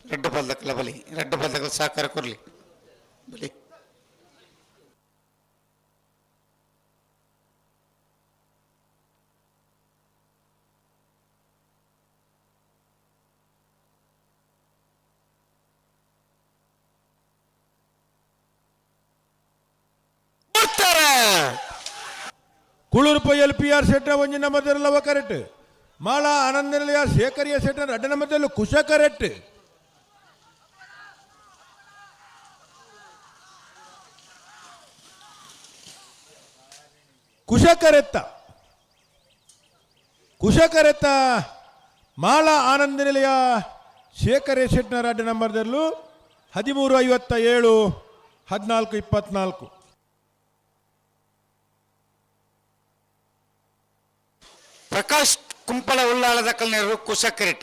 Speaker 3: ರೆಡ್ಡು ಪಲ್ದಕ್ಕಲ್ಲ ಬಲಿ, ರೆಡ್ಡು ಪಲ್ದಕ್ಕಲ್ಲ ಸಹಕಾರ ಕೊರ್ಲಿ ಬಲಿ. ಉತ್ತರ.
Speaker 1: Kuluru pi L P R ಸೆಟ್ನ ಒಂಜಿ ನಂಬರ್ ಕರೆಕ್ಟ್. ಮಾಳ ಆನಂದನಿಲಯ ಶೇಖರಿಯ ಸೆಟ್ನ ರಡ್ಡ ನಂಬರ್ದಲ್ಲೂ ಕುಶ ಕರೆಕ್ಟ್. ಕುಶಕರೆತ್ತ ಕುಶಕರೆತ್ತ ಮಾಳ ಆನಂದ ನಿಲಯ ಶೇಖರ ಶೆಟ್ನ ರಡ್ಡ ನಂಬರ್ದಲ್ಲೂ 13:57, 14:24.
Speaker 3: ಪ್ರಕಾಶ್ ಕುಂಪಳ ಉಳ್ಳಾಳದ ಕಲ್ನೇರು ಕುಶ ಕ್ರಿಟ್.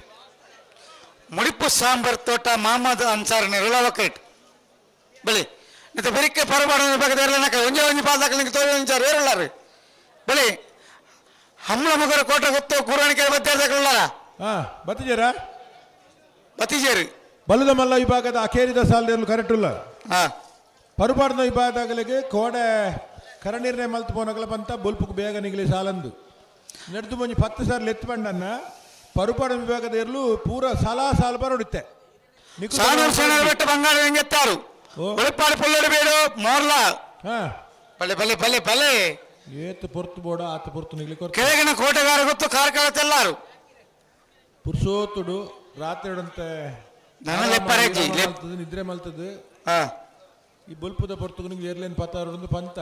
Speaker 3: ಮುಡಿಪು ಸಾಂಬಾರ್ ತೋಟ ಮಹಮ್ಮದ್ ಅನ್ಸಾರ್ ನೆರಳವ ಕ್ರಿಟ್ ಬಳಿ ನಿತ ಬೆರಿಕೆ ಪರಬಾಡ ವಿಭಾಗದ ಒಂಜೆ ಒಂಜಿ ಪಾದಕಲ್ ನಿಂಗೆ ತೋರಿ ಒಂಜಾರು ಏರಲ್ಲಾರು ಬಳಿ ಹಮ್ಮಳ ಮುಗರ ಕೋಟೆ ಗೊತ್ತು ಕೂರಾಣಿಕೆ ಬದ್ದಾರ.
Speaker 1: ಹಾ ಬತ್ತಿಜರ.
Speaker 3: ಬತ್ತಿಜೇರು.
Speaker 1: ಬಲದ ಮಲ್ಲ ವಿಭಾಗದ ಅಖೇರಿದ ಸಾಲದಲ್ಲಿ ಕರೆಕ್ಟ್ ಇಲ್ಲ.
Speaker 3: ಹಾ.
Speaker 1: ಪರುಪಾಡ್ನ ವಿಭಾಗದಾಗಲಿಗೆ ಕೋಡೆ ಕರನೀರ್ನೆ ಮಲ್ತು ಪೋನಗಲ ಬಂತ ಬೊಲ್ಪುಕ್ ಬೇಗ ನಿಗಲಿ ಸಾಲಂದು ನೆಡ್ದು ಮಂಜಿ ಪತ್ತು ಸಾರ್ ಲೆತ್ತು ಬಂಡನ್ನ ಪರುಪಾಡ ವಿಭಾಗದ ಇರಲು ಪೂರ ಸಲಾ ಸಾಲ ಬರೋಡುತ್ತೆ.
Speaker 3: ಸಾನೂರು ಸೇನರ ಬೆಟ್ಟ ಬಂಗಾಳ ಹೆಂಗೆತ್ತಾರು.
Speaker 1: ಓ.
Speaker 3: ಒಳಪಾಡು ಪುಲ್ಲಡಿ ಬೇಡು ಮೋರ್ಲಾ.
Speaker 1: ಹಾ.
Speaker 3: ಬಲೆ ಬಲೆ ಬಲೆ ಬಲೆ.
Speaker 1: ಏತ್ ಪೊರ್ತು ಬೋಡ ಆತ ಪೊರ್ತು ನಿಗ್ಲಿ ಕೊರ್ತ.
Speaker 3: ಕೆಳಗಿನ ಕೋಟೆಗಾರ ಗೊತ್ತು ಕಾರ್ಕಳ ತೆಲ್ಲಾರು.
Speaker 1: ಪುರ್ಸೋತುಡು ರಾತ್ರಿ ಉಡಂತೆ.
Speaker 3: ನನ್ನ ಲೆಪ್ಪರೇಜಿ,
Speaker 1: ನಿದ್ರೆ ಮಲ್ತದು.
Speaker 3: ಹಾ.
Speaker 1: ಈ ಬೊಲ್ಪುದ ಪೊರ್ತುಗು ನಿಂಗೆ ಏರ್ಲೈನ್ ಪತ್ತಾರು ಪಂತ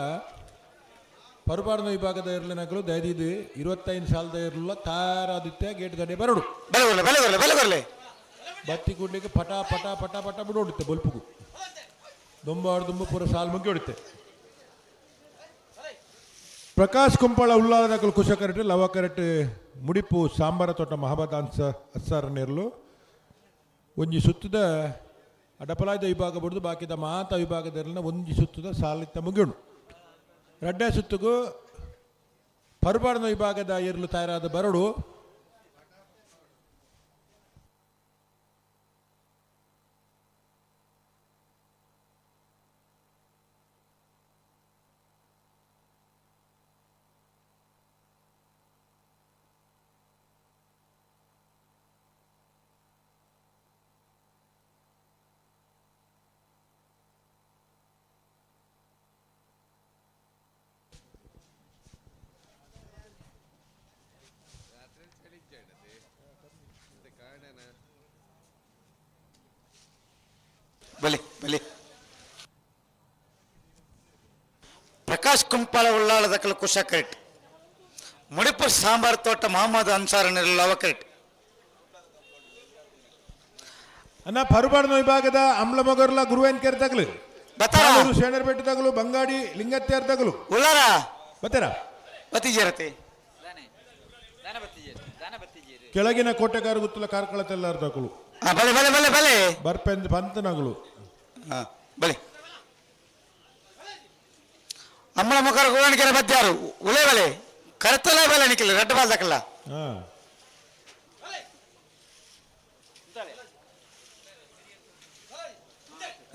Speaker 1: ಪರುಪಾರ್ನ ವಿಭಾಗದ ಏರ್ಲೈನ್ ದಯದಿದ್ದು 25 ಸಾಲದ ಏರ್ಲ ತಾರಾದಿತ್ಯ ಗೇಟ್ ದಡೆ ಬರಡು.
Speaker 3: ಬಲೆ ಬರಲೆ ಬಲೆ ಬರಲೆ ಬಲೆ ಬರಲೆ.
Speaker 1: ಬತ್ತಿ ಕೂಡ್ಲಿಕ್ಕೆ ಪಟ ಪಟ ಪಟ ಪಟ ಬಿಡು ಹೊಡಿತೆ ಬೊಲ್ಪುಗು ದೊಂಬಾಡು ದುಂಬ ಪೂರ ಸಾಲು ಮುಗಿ ಹೊಡಿತೆ. ಪ್ರಕಾಶ್ ಕುಂಪಾಳ ಉಲ್ಲಾದಕಲ್ ಕುಶ ಕರೆಟ್ ಲವ ಕರೆಟ್ ಮುಡಿಪು ಸಾಂಬಾರ ತೋಟ ಮಹಬದ್ ಅನ್ಸ ಅಸ್ಸಾರ ನೇರ್ಲು ಒಂಜಿ ಸುತ್ತದ ಅಡಪಲಾಯ್ದ ವಿಭಾಗ ಬಡ್ದು ಬಾಕಿದ ಮಾತ ವಿಭಾಗದಲ್ಲಿ ಒಂಜಿ ಸುತ್ತದ ಸಾಲಿತ್ತ ಮುಗಿಯುಣು. ರಡ್ಡೆ ಸುತ್ತುಗು ಪರುಬಾರ್ನ ವಿಭಾಗದ ಇರಲು ತಯಾರಾದ ಬರಡು.
Speaker 3: ಬಲೆ ಬಲೆ. ಪ್ರಕಾಶ್ ಕುಂಪಾಳ ಉಳ್ಳಾಳದ ಕಲ ಕುಶ ಕರೆಟ್ ಮುಡಿಪು ಸಾಂಬಾರ್ ತೋಟ ಮೊಹಮ್ಮದ್ ಅನ್ಸಾರ್ ಲವ ಕರೆಟ್.
Speaker 1: ಅನ್ನ ಪರುಬಾರ್ನ ವಿಭಾಗದ ಅಮ್ಲಮೊಗರ್ಲ ಗುರುವೇನ್ ಕೇರ್ ತಗಲು
Speaker 3: ಬತ್ತಾರ?
Speaker 1: ಶೇಣರ್ಪೇಟೆ ತಗಲು ಬಂಗಾಡಿ ಲಿಂಗತ್ಯಾರ್ ತಗಲು
Speaker 3: ಉಳ್ಳಾರ.
Speaker 1: ಬತ್ತರ.
Speaker 3: ಬತ್ತಿಜೇರತೆ.
Speaker 5: ದಾನೆ ದಾನ ಬತ್ತಿಜೇರು ದಾನ ಬತ್ತಿಜೇರು.
Speaker 1: ಕೆಳಗಿನ ಕೋಟೆಗಾರ ಗುತ್ತಲ ಕಾರ್ಕಳ ತೆಲ್ಲಾರ್ ತಗಲು.
Speaker 3: ಹಾ ಬಲೆ ಬಲೆ ಬಲೆ ಬಲೆ.
Speaker 1: ಬರ್ಪೆಂದ್ ಪಂತನಗಳು.
Speaker 3: ಹಾ ಬಲೆ. ಅಮ್ಮಳ ಮುಖರ ಗೋವಣಿಕೆರೆ ಬದ್ದಾರು ಉಳೆ ಬಲೆ ಕರೆತಲ ಬಲೆ ನಿಖಿಲ್ ರಡ್ಡ ಬಾಲ್ದಕಲ್ಲ.
Speaker 1: ಹಾ.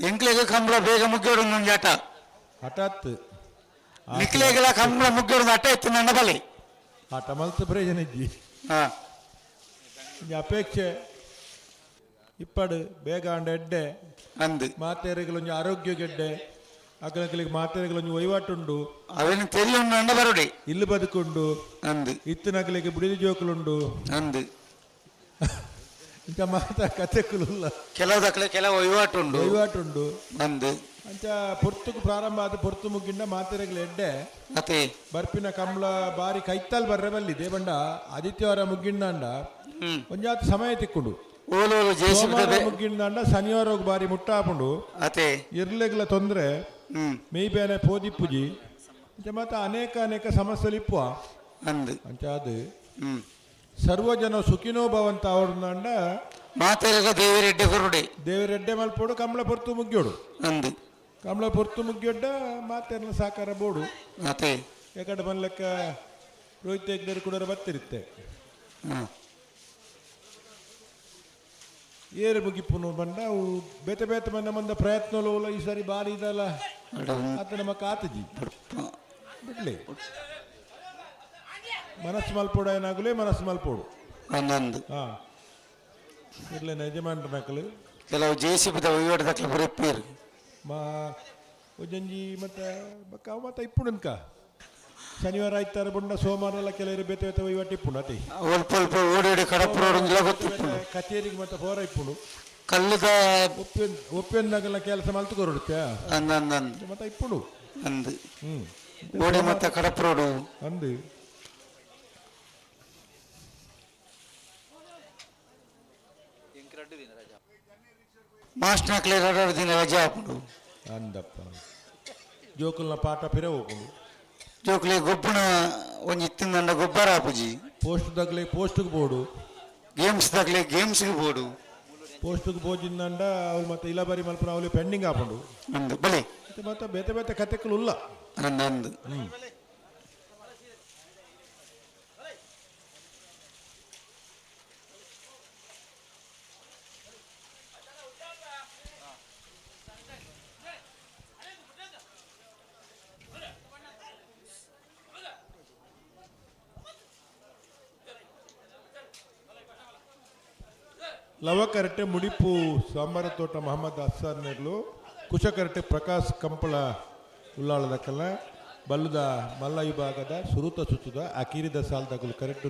Speaker 3: ಎಂಕ್ಲೆಗ್ ಕಂಬಳ ಬೇಗ ಮುಗ್ಗೋಡು ಮುಂಜಾಟ.
Speaker 1: ಹಠಾತ್
Speaker 3: ನಿಕ್ಲೆಗಳ ಕಂಬಳ ಮುಗ್ಗೋಡು ಅಟ್ಟ ಇತ್ತು ನನ್ನ ಬಲೆ.
Speaker 1: ಆಟ ಮಲ್ತ ಪ್ರಯೋಜನ ಇಜ್ಜಿ.
Speaker 3: ಹಾ.
Speaker 1: ಒಂಜಿ ಅಪೇಕ್ಷೆ ಇಪ್ಪಡು ಬೇಗ ಅಂಡ ಎಡ್ಡೆ.
Speaker 3: ಅಂದು.
Speaker 1: ಮಾತೆರೆಗಳೊಂಜಿ ಆರೋಗ್ಯ ಗೆಡ್ಡೆ ಅಗಲಕಲಿಗೆ ಮಾತೆರೆಗಳೊಂಜಿ ವಹಿವಾಟುಂಡು.
Speaker 3: ಅವೇನು ತೆರಿಯುಂಡು ನನ್ನ ಬರುಡಿ.
Speaker 1: ಇಲ್ಲು ಬದುಕುಂಡು.
Speaker 3: ಅಂದು.
Speaker 1: ಇತ್ತಿನಕಲಿಗೆ ಬಿಡಿದು ಜೋಕುಲುಂಡು.
Speaker 3: ಅಂದು.
Speaker 1: ಇಂಥ ಮಾತ ಕತೆಕುಲುಲ್ಲ.
Speaker 3: ಕೆಲವು ದಕ್ಕಲೆ ಕೆಲವು ವಹಿವಾಟು ಉಂಡು.
Speaker 1: ವಹಿವಾಟುಂಡು.
Speaker 3: ಅಂದು.
Speaker 1: ಅಂಚ ಪೊರ್ತುಗು ಪ್ರಾರಂಭ ಆದ ಪೊರ್ತು ಮುಗ್ಗಿಂಡ ಮಾತೆರೆಗಳ ಎಡ್ಡೆ.
Speaker 3: ಮತ್ತೆ
Speaker 1: ಬರ್ಪಿನ ಕಂಬಳ ಬಾರಿ ಕೈತಾಲ್ ಬರ್ರೆ ಬಲ್ಲಿ ದೇಬಂಡ ಆದಿತ್ಯವಾರ ಮುಗ್ಗಿಂಡಾಂಡ
Speaker 3: ಹ್ಮ್
Speaker 1: ಒಂಜಾತ್ ಸಮಯ ತಿಕ್ಕುಂಡು.
Speaker 3: ಓಲು ಓಲು ಜೇಸಿಬಿ.
Speaker 1: ಸೋಮವಾರ ಮುಗ್ಗಿಂಡಾಂಡ ಶನಿವಾರ ಬಾರಿ ಮುಟ್ಟಾಪುಂಡು.
Speaker 3: ಅತೆ.
Speaker 1: ಇರ್ಲೆಗ್ಲ ತೊಂದರೆ.
Speaker 3: ಹ್ಮ್
Speaker 1: ಮೇಯ್ ಬೇನೆ ಪೋದಿಪ್ಪುಜಿ ಅಂಚ ಮಾತ ಅನೇಕ ಅನೇಕ ಸಮಸ್ಯೆಲು ಇಪ್ಪುವ.
Speaker 3: ಅಂದು.
Speaker 1: ಅಂಚ ಅದು
Speaker 3: ಹ್ಮ್
Speaker 1: ಸರ್ವಜನ ಸುಖಿನೋ ಭವಂತ ಅವ್ರನ್ನಂಡ.
Speaker 3: ಮಾತೆರೆಗ ದೇವಿರೆಡ್ಡಿ ಗುರುಡಿ.
Speaker 1: ದೇವರೆಡ್ಡೆ ಮಲ್ಪೋಡು ಕಮಲ ಪೊರ್ತು ಮುಗ್ಯೋಡು.
Speaker 3: ಅಂದು.
Speaker 1: ಕಮಲ ಪೊರ್ತು ಮುಗ್ಯೋಡ್ಡ ಮಾತೆರ್ನ ಸಾಕಾರ ಬೋಡು.
Speaker 3: ಅತೆ.
Speaker 1: ಯಾಕಡೆ ಬನ್ಲೆಕ್ಕ ರೋಹಿತ್ ಹೆಗ್ಡೆರು ಕೂಡ ಬತ್ತಿರುತ್ತೆ.
Speaker 3: ಹ್ಮ್
Speaker 1: ಏರು ಮುಗಿಪುನು ಬಂಡ ಅವು ಬೇತೆ ಬೇತೆ ಮನ್ನ ಮಂದ ಪ್ರಯತ್ನಲು ಈ ಸಾರಿ ಬಾರಿ ಇದಲ್ಲ. ಆತ ನಮ್ಮ ಕಾತಜಿ ಬಿಡ್ಲಿ ಮನಸ್ಸು ಮಲ್ಪೋಡು ಏನಾಗಲಿ ಮನಸ್ಸು ಮಲ್ಪೋಡು.
Speaker 3: ಒಂದೊಂದು.
Speaker 1: ಹಾ ಇರ್ಲೇನ ಯಜಮಾನ್ರ ನಕಲು.
Speaker 3: ಕೆಲವು ಜೇಸಿಬಿದ ವಹಿವಾಟು ದಕ್ಕಲೆ ಬರೆಪ್ಪೇರು.
Speaker 1: ಮಾ ಒಂಜೊಂಜಿ ಮತ್ತೆ ಬಕ್ಕ ಅವು ಮತ್ತೆ ಇಪ್ಪುಣನ್ಕ ಶನಿವಾರ ಆಯ್ತಾರ ಬುಂಡ ಸೋಮವಾರ ಎಲ್ಲ ಕೆಲವರು ಬೇತೆ ಬೇತೆ ವಹಿವಾಟು ಇಪ್ಪುಂಡು ಅತಿ.
Speaker 3: ಒಲ್ಪ ಒಲ್ಪ ಓಡಿ ಓಡಿ ಕಡಪುರೋಡು ಗೊತ್ತಿಪ್ಪುಂಡು.
Speaker 1: ಕಚೇರಿಗೆ ಮತ್ತೆ ಫೋರ ಇಪ್ಪುಂಡು.
Speaker 3: ಕಲ್ಲುದ.
Speaker 1: ಒಪ್ಪಿನ ಒಪ್ಪಿನ ಕೆಲಸ ಮಲ್ತು ಕೊರಡುತ್ತೆ.
Speaker 3: ಅಂದಂದಂದು.
Speaker 1: ಮತ್ತೆ ಇಪ್ಪುಂಡು.
Speaker 3: ಅಂದು.
Speaker 1: ಹ್ಮ್
Speaker 3: ಓಡಿ ಮತ್ತೆ ಕಡಪುರೋಡು.
Speaker 1: ಅಂದು.
Speaker 5: ಎಂಕ್ ರಡ್ಡು ದಿನ ರಜಾ.
Speaker 3: ಮಾಸ್ಟ್ನಾಕ್ಲೆ ಎರಡು ದಿನ ರಜೆ ಹಾಪುಂಡು.
Speaker 1: ಅಂದಪ್ಪ ಜೋಕುಲ್ನ ಪಾಠ ಪಿರ ಹೋಗುಂಡು.
Speaker 3: ಜೋಕ್ಲೆ ಗೊಬ್ಬನ ಒಂಜಿ ಇತ್ತಿಂದಂಡ ಗೊಬ್ಬರ ಹಾಪುಜಿ.
Speaker 1: ಪೋಸ್ಟ್ ದಗ್ಲೆ ಪೋಸ್ಟ್ಗೆ ಬೋಡು.
Speaker 3: ಗೇಮ್ಸ್ ದಕ್ಲೆ ಗೇಮ್ಸ್ಗೆ ಬೋಡು.
Speaker 1: ಪೋಸ್ಟ್ಗೆ ಬೋಜಿಂದಂಡ ಅವ್ರು ಮತ್ತೆ ಇಲ್ಲ ಬಾರಿ ಮಲ್ಪನ ಅವಳು ಪೆಂಡಿಂಗ್ ಹಾಪುಂಡು.
Speaker 3: ಅಂದು ಬಲೆ.
Speaker 1: ಮತ್ತೆ ಮತ್ತೆ ಬೇತೆ ಬೇತೆ ಕತೆಗಳು ಉಲ್ಲ.
Speaker 3: ಅಂದಂದು.
Speaker 1: ಲವಕರಟೆ ಮುಡಿಪು ಸಾಂಬಾರ ತೋಟ ಮೊಹಮ್ಮದ್ ಅಸ್ಸಾರ್ ನೆರ್ಲು ಕುಶಕರಟೆ ಪ್ರಕಾಶ್ ಕಂಪಳ ಉಲ್ಲಾಳದಕ್ಕಲ್ಲ. ಬಲ್ಲುದ ಮಲ್ಲ ವಿಭಾಗದ ಸುರುತ ಸುತ್ತುದ ಅಕೀರಿದ ಸಾಲ್ದಕುಲು ಕರೆಕ್ಟ್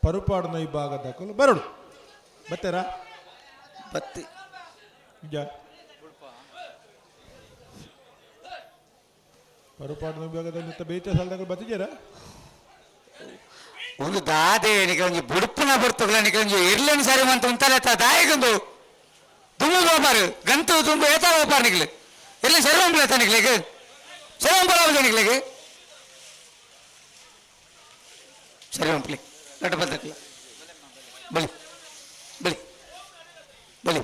Speaker 1: ಪರುಪಾಡಿನ ವಿಭಾಗದಕುಲು ಬರಡು ಬತ್ತೇರಾ?
Speaker 3: ಬತ್ತಿ.
Speaker 1: ನಿಜ ಪರುಪಾಡಿನ ವಿಭಾಗದಲ್ಲಿ ಬೇತೆ ಸಾಲದಕುಲು ಬತ್ತಿದ್ದೀರಾ?
Speaker 3: ಒಂದು ದಾದೆ ನಿಕ ಒಂಜಿ ಬುಡುಪುನ ಬರ್ತುಗಳ ನಿಕ ಒಂಜಿ ಇರ್ಲನ್ ಸರಿ ಮಂತ ಉಂತಲೆ ದಾಯಗೊಂದು ದುಂಬು ಬೋಪಾರು ಗಂತು ದುಂಬು ಏತ ಬೋಪಾರ್ ನಿಕ್ಲು ಎಲ್ಲಿ ಸರಿ ಒಂಬ್ಲ ನಿಕ್ಲೆಗ್ ಸರಿ ಒಂಬಲ ನಿಕ್ಲೆಗ್ ಸರಿ ಒಂಪ್ಲಿ ನಟ ಬದ್ದಕ್ಲ ಬಲಿ ಬಲಿ ಬಲಿ.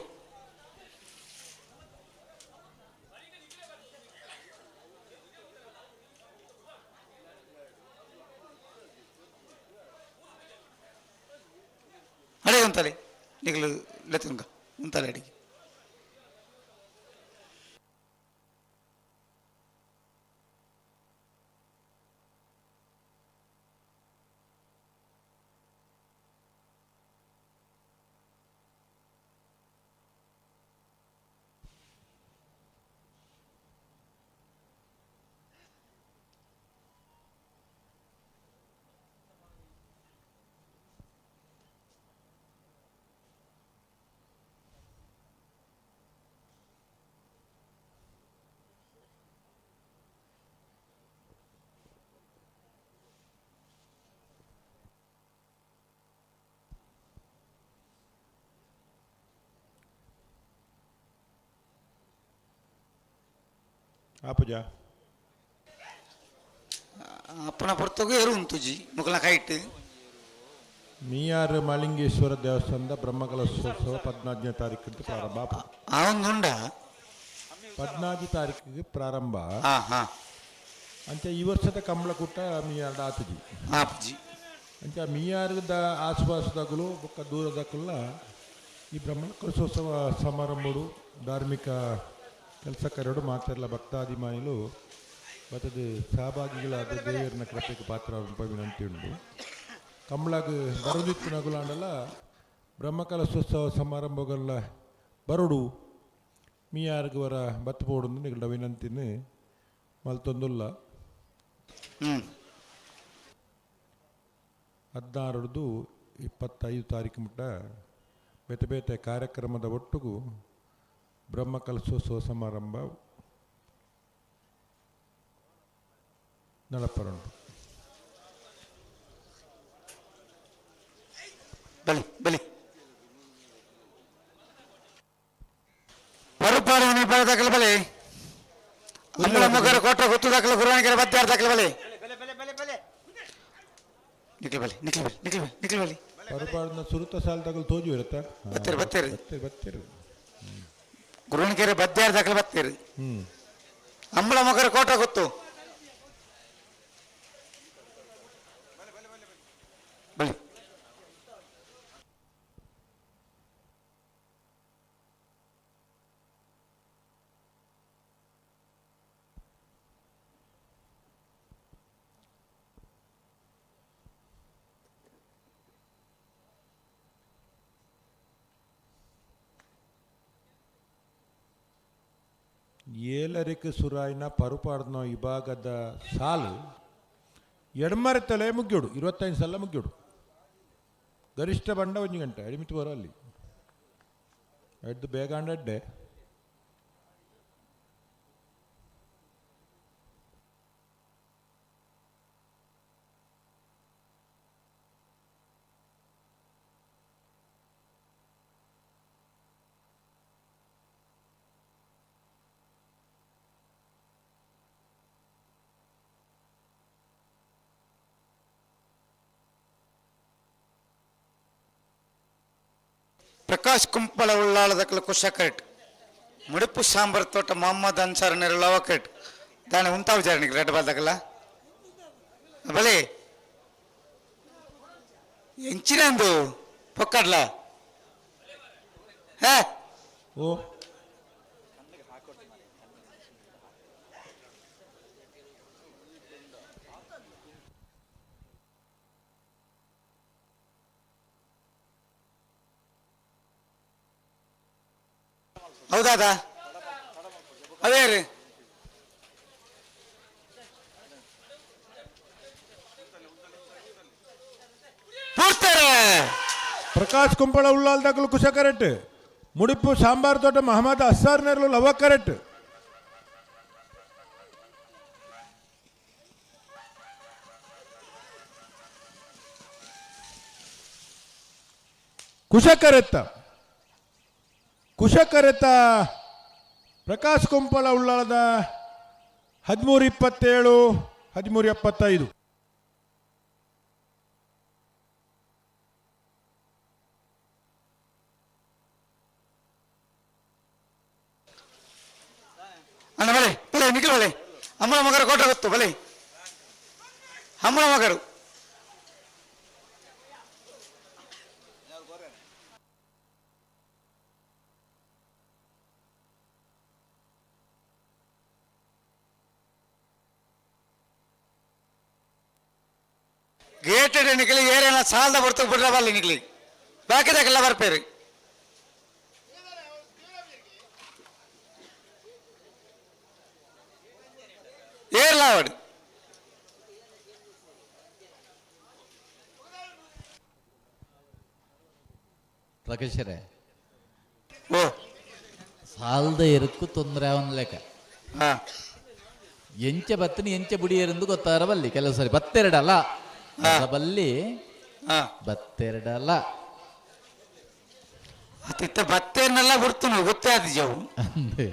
Speaker 3: ಅడే ಉಂತಲೆ ನಿಕ್ಲು ಲೆತ್ತುಂಗ ಉಂತಲೆ ಅಡಿಗೆ.
Speaker 1: ಆಪುಜ.
Speaker 3: ಅಪ್ಪನ ಪೊರ್ತುಗು ಏರು ಉಂತುಜಿ ಮುಕಲ ಕೈಟ್.
Speaker 1: ಮೀಯಾರ್ ಮಾಲಿಂಗೇಶ್ವರ ದೇವಸ್ಥಾನದ ಬ್ರಹ್ಮಕಲಶೋತ್ಸವ 14ನೇ ತಾರೀಕು ಪ್ರಾರಂಭ ಆಪುಂಡು.
Speaker 3: ಆ ಒಂದುಂಡ.
Speaker 1: 14 ತಾರೀಕಿಗೆ ಪ್ರಾರಂಭ.
Speaker 3: ಹಾ ಹಾ.
Speaker 1: ಅಂಚ ಈ ವರ್ಷದ ಕಂಬಳಕೂಟ ಮೀಯಾರ್ಡ ಆತುಜಿ.
Speaker 3: ಆಪುಜಿ.
Speaker 1: ಅಂಚ ಮೀಯಾರ್ದ ಆಸುಪಾಸುದಕುಲು ಬೊಕ್ಕ ದೂರದಕುಲ್ಲ ಈ ಬ್ರಹ್ಮಕಲಶೋತ್ಸವ ಸಮಾರಂಭಡು ಧಾರ್ಮಿಕ ಕೆಲಸ ಕರಡು ಮಾತೆಲ್ಲ ಭಕ್ತಾದಿಮಾನಿಲು ಬತ್ತದ ಸಹಭಾಗಿಗಳಾದ ದೇವರನ ಕೃಪೆಗೆ ಪಾತ್ರ ವಿನಂತಿ ಉಂಟು. ಕಂಬಳಗ್ ಬರುದಿತ್ತು ನಗುಲಾಂಡಲ ಬ್ರಹ್ಮಕಲಶೋತ್ಸವ ಸಮಾರಂಭಗಲ್ಲ ಬರುಡು ಮೀಯಾರ್ಗ್ ವರ ಬತ್ತು ಪೋಡು ನಿಗಡ ವಿನಂತಿನ ಮಲ್ತೊಂದುಲ್ಲ. 16ರ್ದು 25 ತಾರೀಕು ಮುಟ್ಟ ಬೇತೆ ಬೇತೆ ಕಾರ್ಯಕ್ರಮದ ಒಟ್ಟುಗು ಬ್ರಹ್ಮಕಲಶೋತ್ಸವ ಸಮಾರಂಭ ನಡಪರುಂಟು.
Speaker 3: ಬಲಿ ಬಲಿ ಪರುಪಾಡು ಮನೆ ದಾಖಲೆ ಬಲಿ ಅಂಬಳ ಮೊಗರ ಕೋಟ ಗೊತ್ತು ದಾಖಲೆ ಗುರುವಾಣಿಗೆರೆ ಬದ್ದಾರ ದಾಖಲೆ ಬಲಿ ನಿಕ್ಲು ಬಲಿ ನಿಕ್ಲು ಬಲಿ ನಿಕ್ಲು ಬಲಿ ನಿಕ್ಲು ಬಲಿ.
Speaker 1: ಪರುಪಾಡಿನ ಸುರುತ ಸಾಲದಾಗಲು ತೋಜು ಇರುತ್ತಾ?
Speaker 3: ಬತ್ತೀರಿ, ಬತ್ತೀರಿ.
Speaker 1: ಬತ್ತೀರಿ ಬತ್ತೀರಿ.
Speaker 3: ಗುರುವಣಿಕೆರೆ ಬದ್ದಾರ ದಾಖಲೆ ಬತ್ತೀರಿ. ಅಂಬಳ ಮೊಗರ ಕೋಟ ಗೊತ್ತು ಬಲಿ.
Speaker 1: ಏಲರಿಕ್ ಸುರಾಯಿನ ಪರುಪಾಡ್ನ ವಿಭಾಗದ ಸಾಲು ಎಡ್ಮರೆ ತಲೆ ಮುಗ್ಯೋಡು 25 ಸಲ ಮುಗ್ಯೋಡು ಗರಿಷ್ಠ ಬಂಡ 1 ಗಂಟೆ ಅಡಿಮಿತಿ ಬರೋ ಅಲ್ಲಿ ಎಡ್ದು ಬೇಗ ಅಡ್ಡೆ.
Speaker 3: ಪ್ರಕಾಶ್ ಕುಂಪಳ ಉಳ್ಳಾಳದಕ್ಕಲ ಕುಶಕಟ್ ಮುಡಿಪು ಸಾಂಬಾರ್ ತೋಟ ಮೊಹಮ್ಮದ್ ಅನ್ಸಾರ್ ನೆರಳವಕಟ್ ದಾನೆ ಉಂತಾವು ಜಾರಣಿಗೆ ರೆಡ್ ಬಾಲ್ದಕಲ್ಲ ಬಲೆ ಎಂಚಿನಂದು ಪೊಕ್ಕಡ್ಲ ಹೇ.
Speaker 1: ಓ.
Speaker 3: ಹೌದಾದ? ಅದೇ ರೀ.
Speaker 1: ಪ್ರಕಾಶ್ ಕುಂಪಳ ಉಳ್ಳಾಲ್ ದಕಲು ಕುಶ ಕರೆಟ್. ಮುಡಿಪು ಸಾಂಬಾರ್ ತೋಟ ಮಹಮ್ಮದ್ ಅಸ್ಸಾರ್ ನೆರ್ಲು ಲವ ಕರೆಟ್. ಕುಶಕರೆತ್ತ ಕುಶಕರೆತ್ತ ಪ್ರಕಾಶ್ ಕುಂಪಳ ಉಳ್ಳಾಲದ 13:27, 13:75.
Speaker 3: ಅಣ್ಣ ಬಲೆ ಬಲೆ ನಿಖಿಲ್ ಬಲೆ ಅಮ್ಮನ ಮಗರು ಕೋಟ ಗೊತ್ತು ಬಲೆ ಅಮ್ಮನ ಮಗರು ಗೇಟೆಡ್ ನಿಖಲಿ ಏರೇನ ಸಾಲದ ಬರ್ತು ಬಿಡ್ರ ಬಲ್ಲಿ ನಿಖಲಿ ಬಾಕಿದಾಗೆಲ್ಲ ಬರ್ಪೇರು. ಏರ್ಲಾವಡು.
Speaker 6: ಪ್ರಕಾಶರೇ.
Speaker 3: ಓ.
Speaker 6: ಸಾಲದ ಎರುಕು ತೊಂದರೆ ಅವನ ಲೆಕ್ಕ.
Speaker 3: ಹಾ.
Speaker 6: ಎಂಚ ಬತ್ತನಿ ಎಂಚ ಬುಡಿಯರೆಂದು ಗೊತ್ತಾರ ಬಲ್ಲಿ ಕೆಲವು ಸರಿ ಬತ್ತೆರಡಲ್ಲ.
Speaker 3: ಹಾ.
Speaker 6: ಬಲ್ಲಿ.
Speaker 3: ಹಾ.
Speaker 6: ಬತ್ತೆರಡಲ್ಲ.
Speaker 3: ಅತ್ತಿತ್ತ ಬತ್ತೇನೆಲ್ಲ ಬಿಡ್ತು ಗೊತ್ತೇ ಆದಿಜವು.
Speaker 6: ಅಂದೆ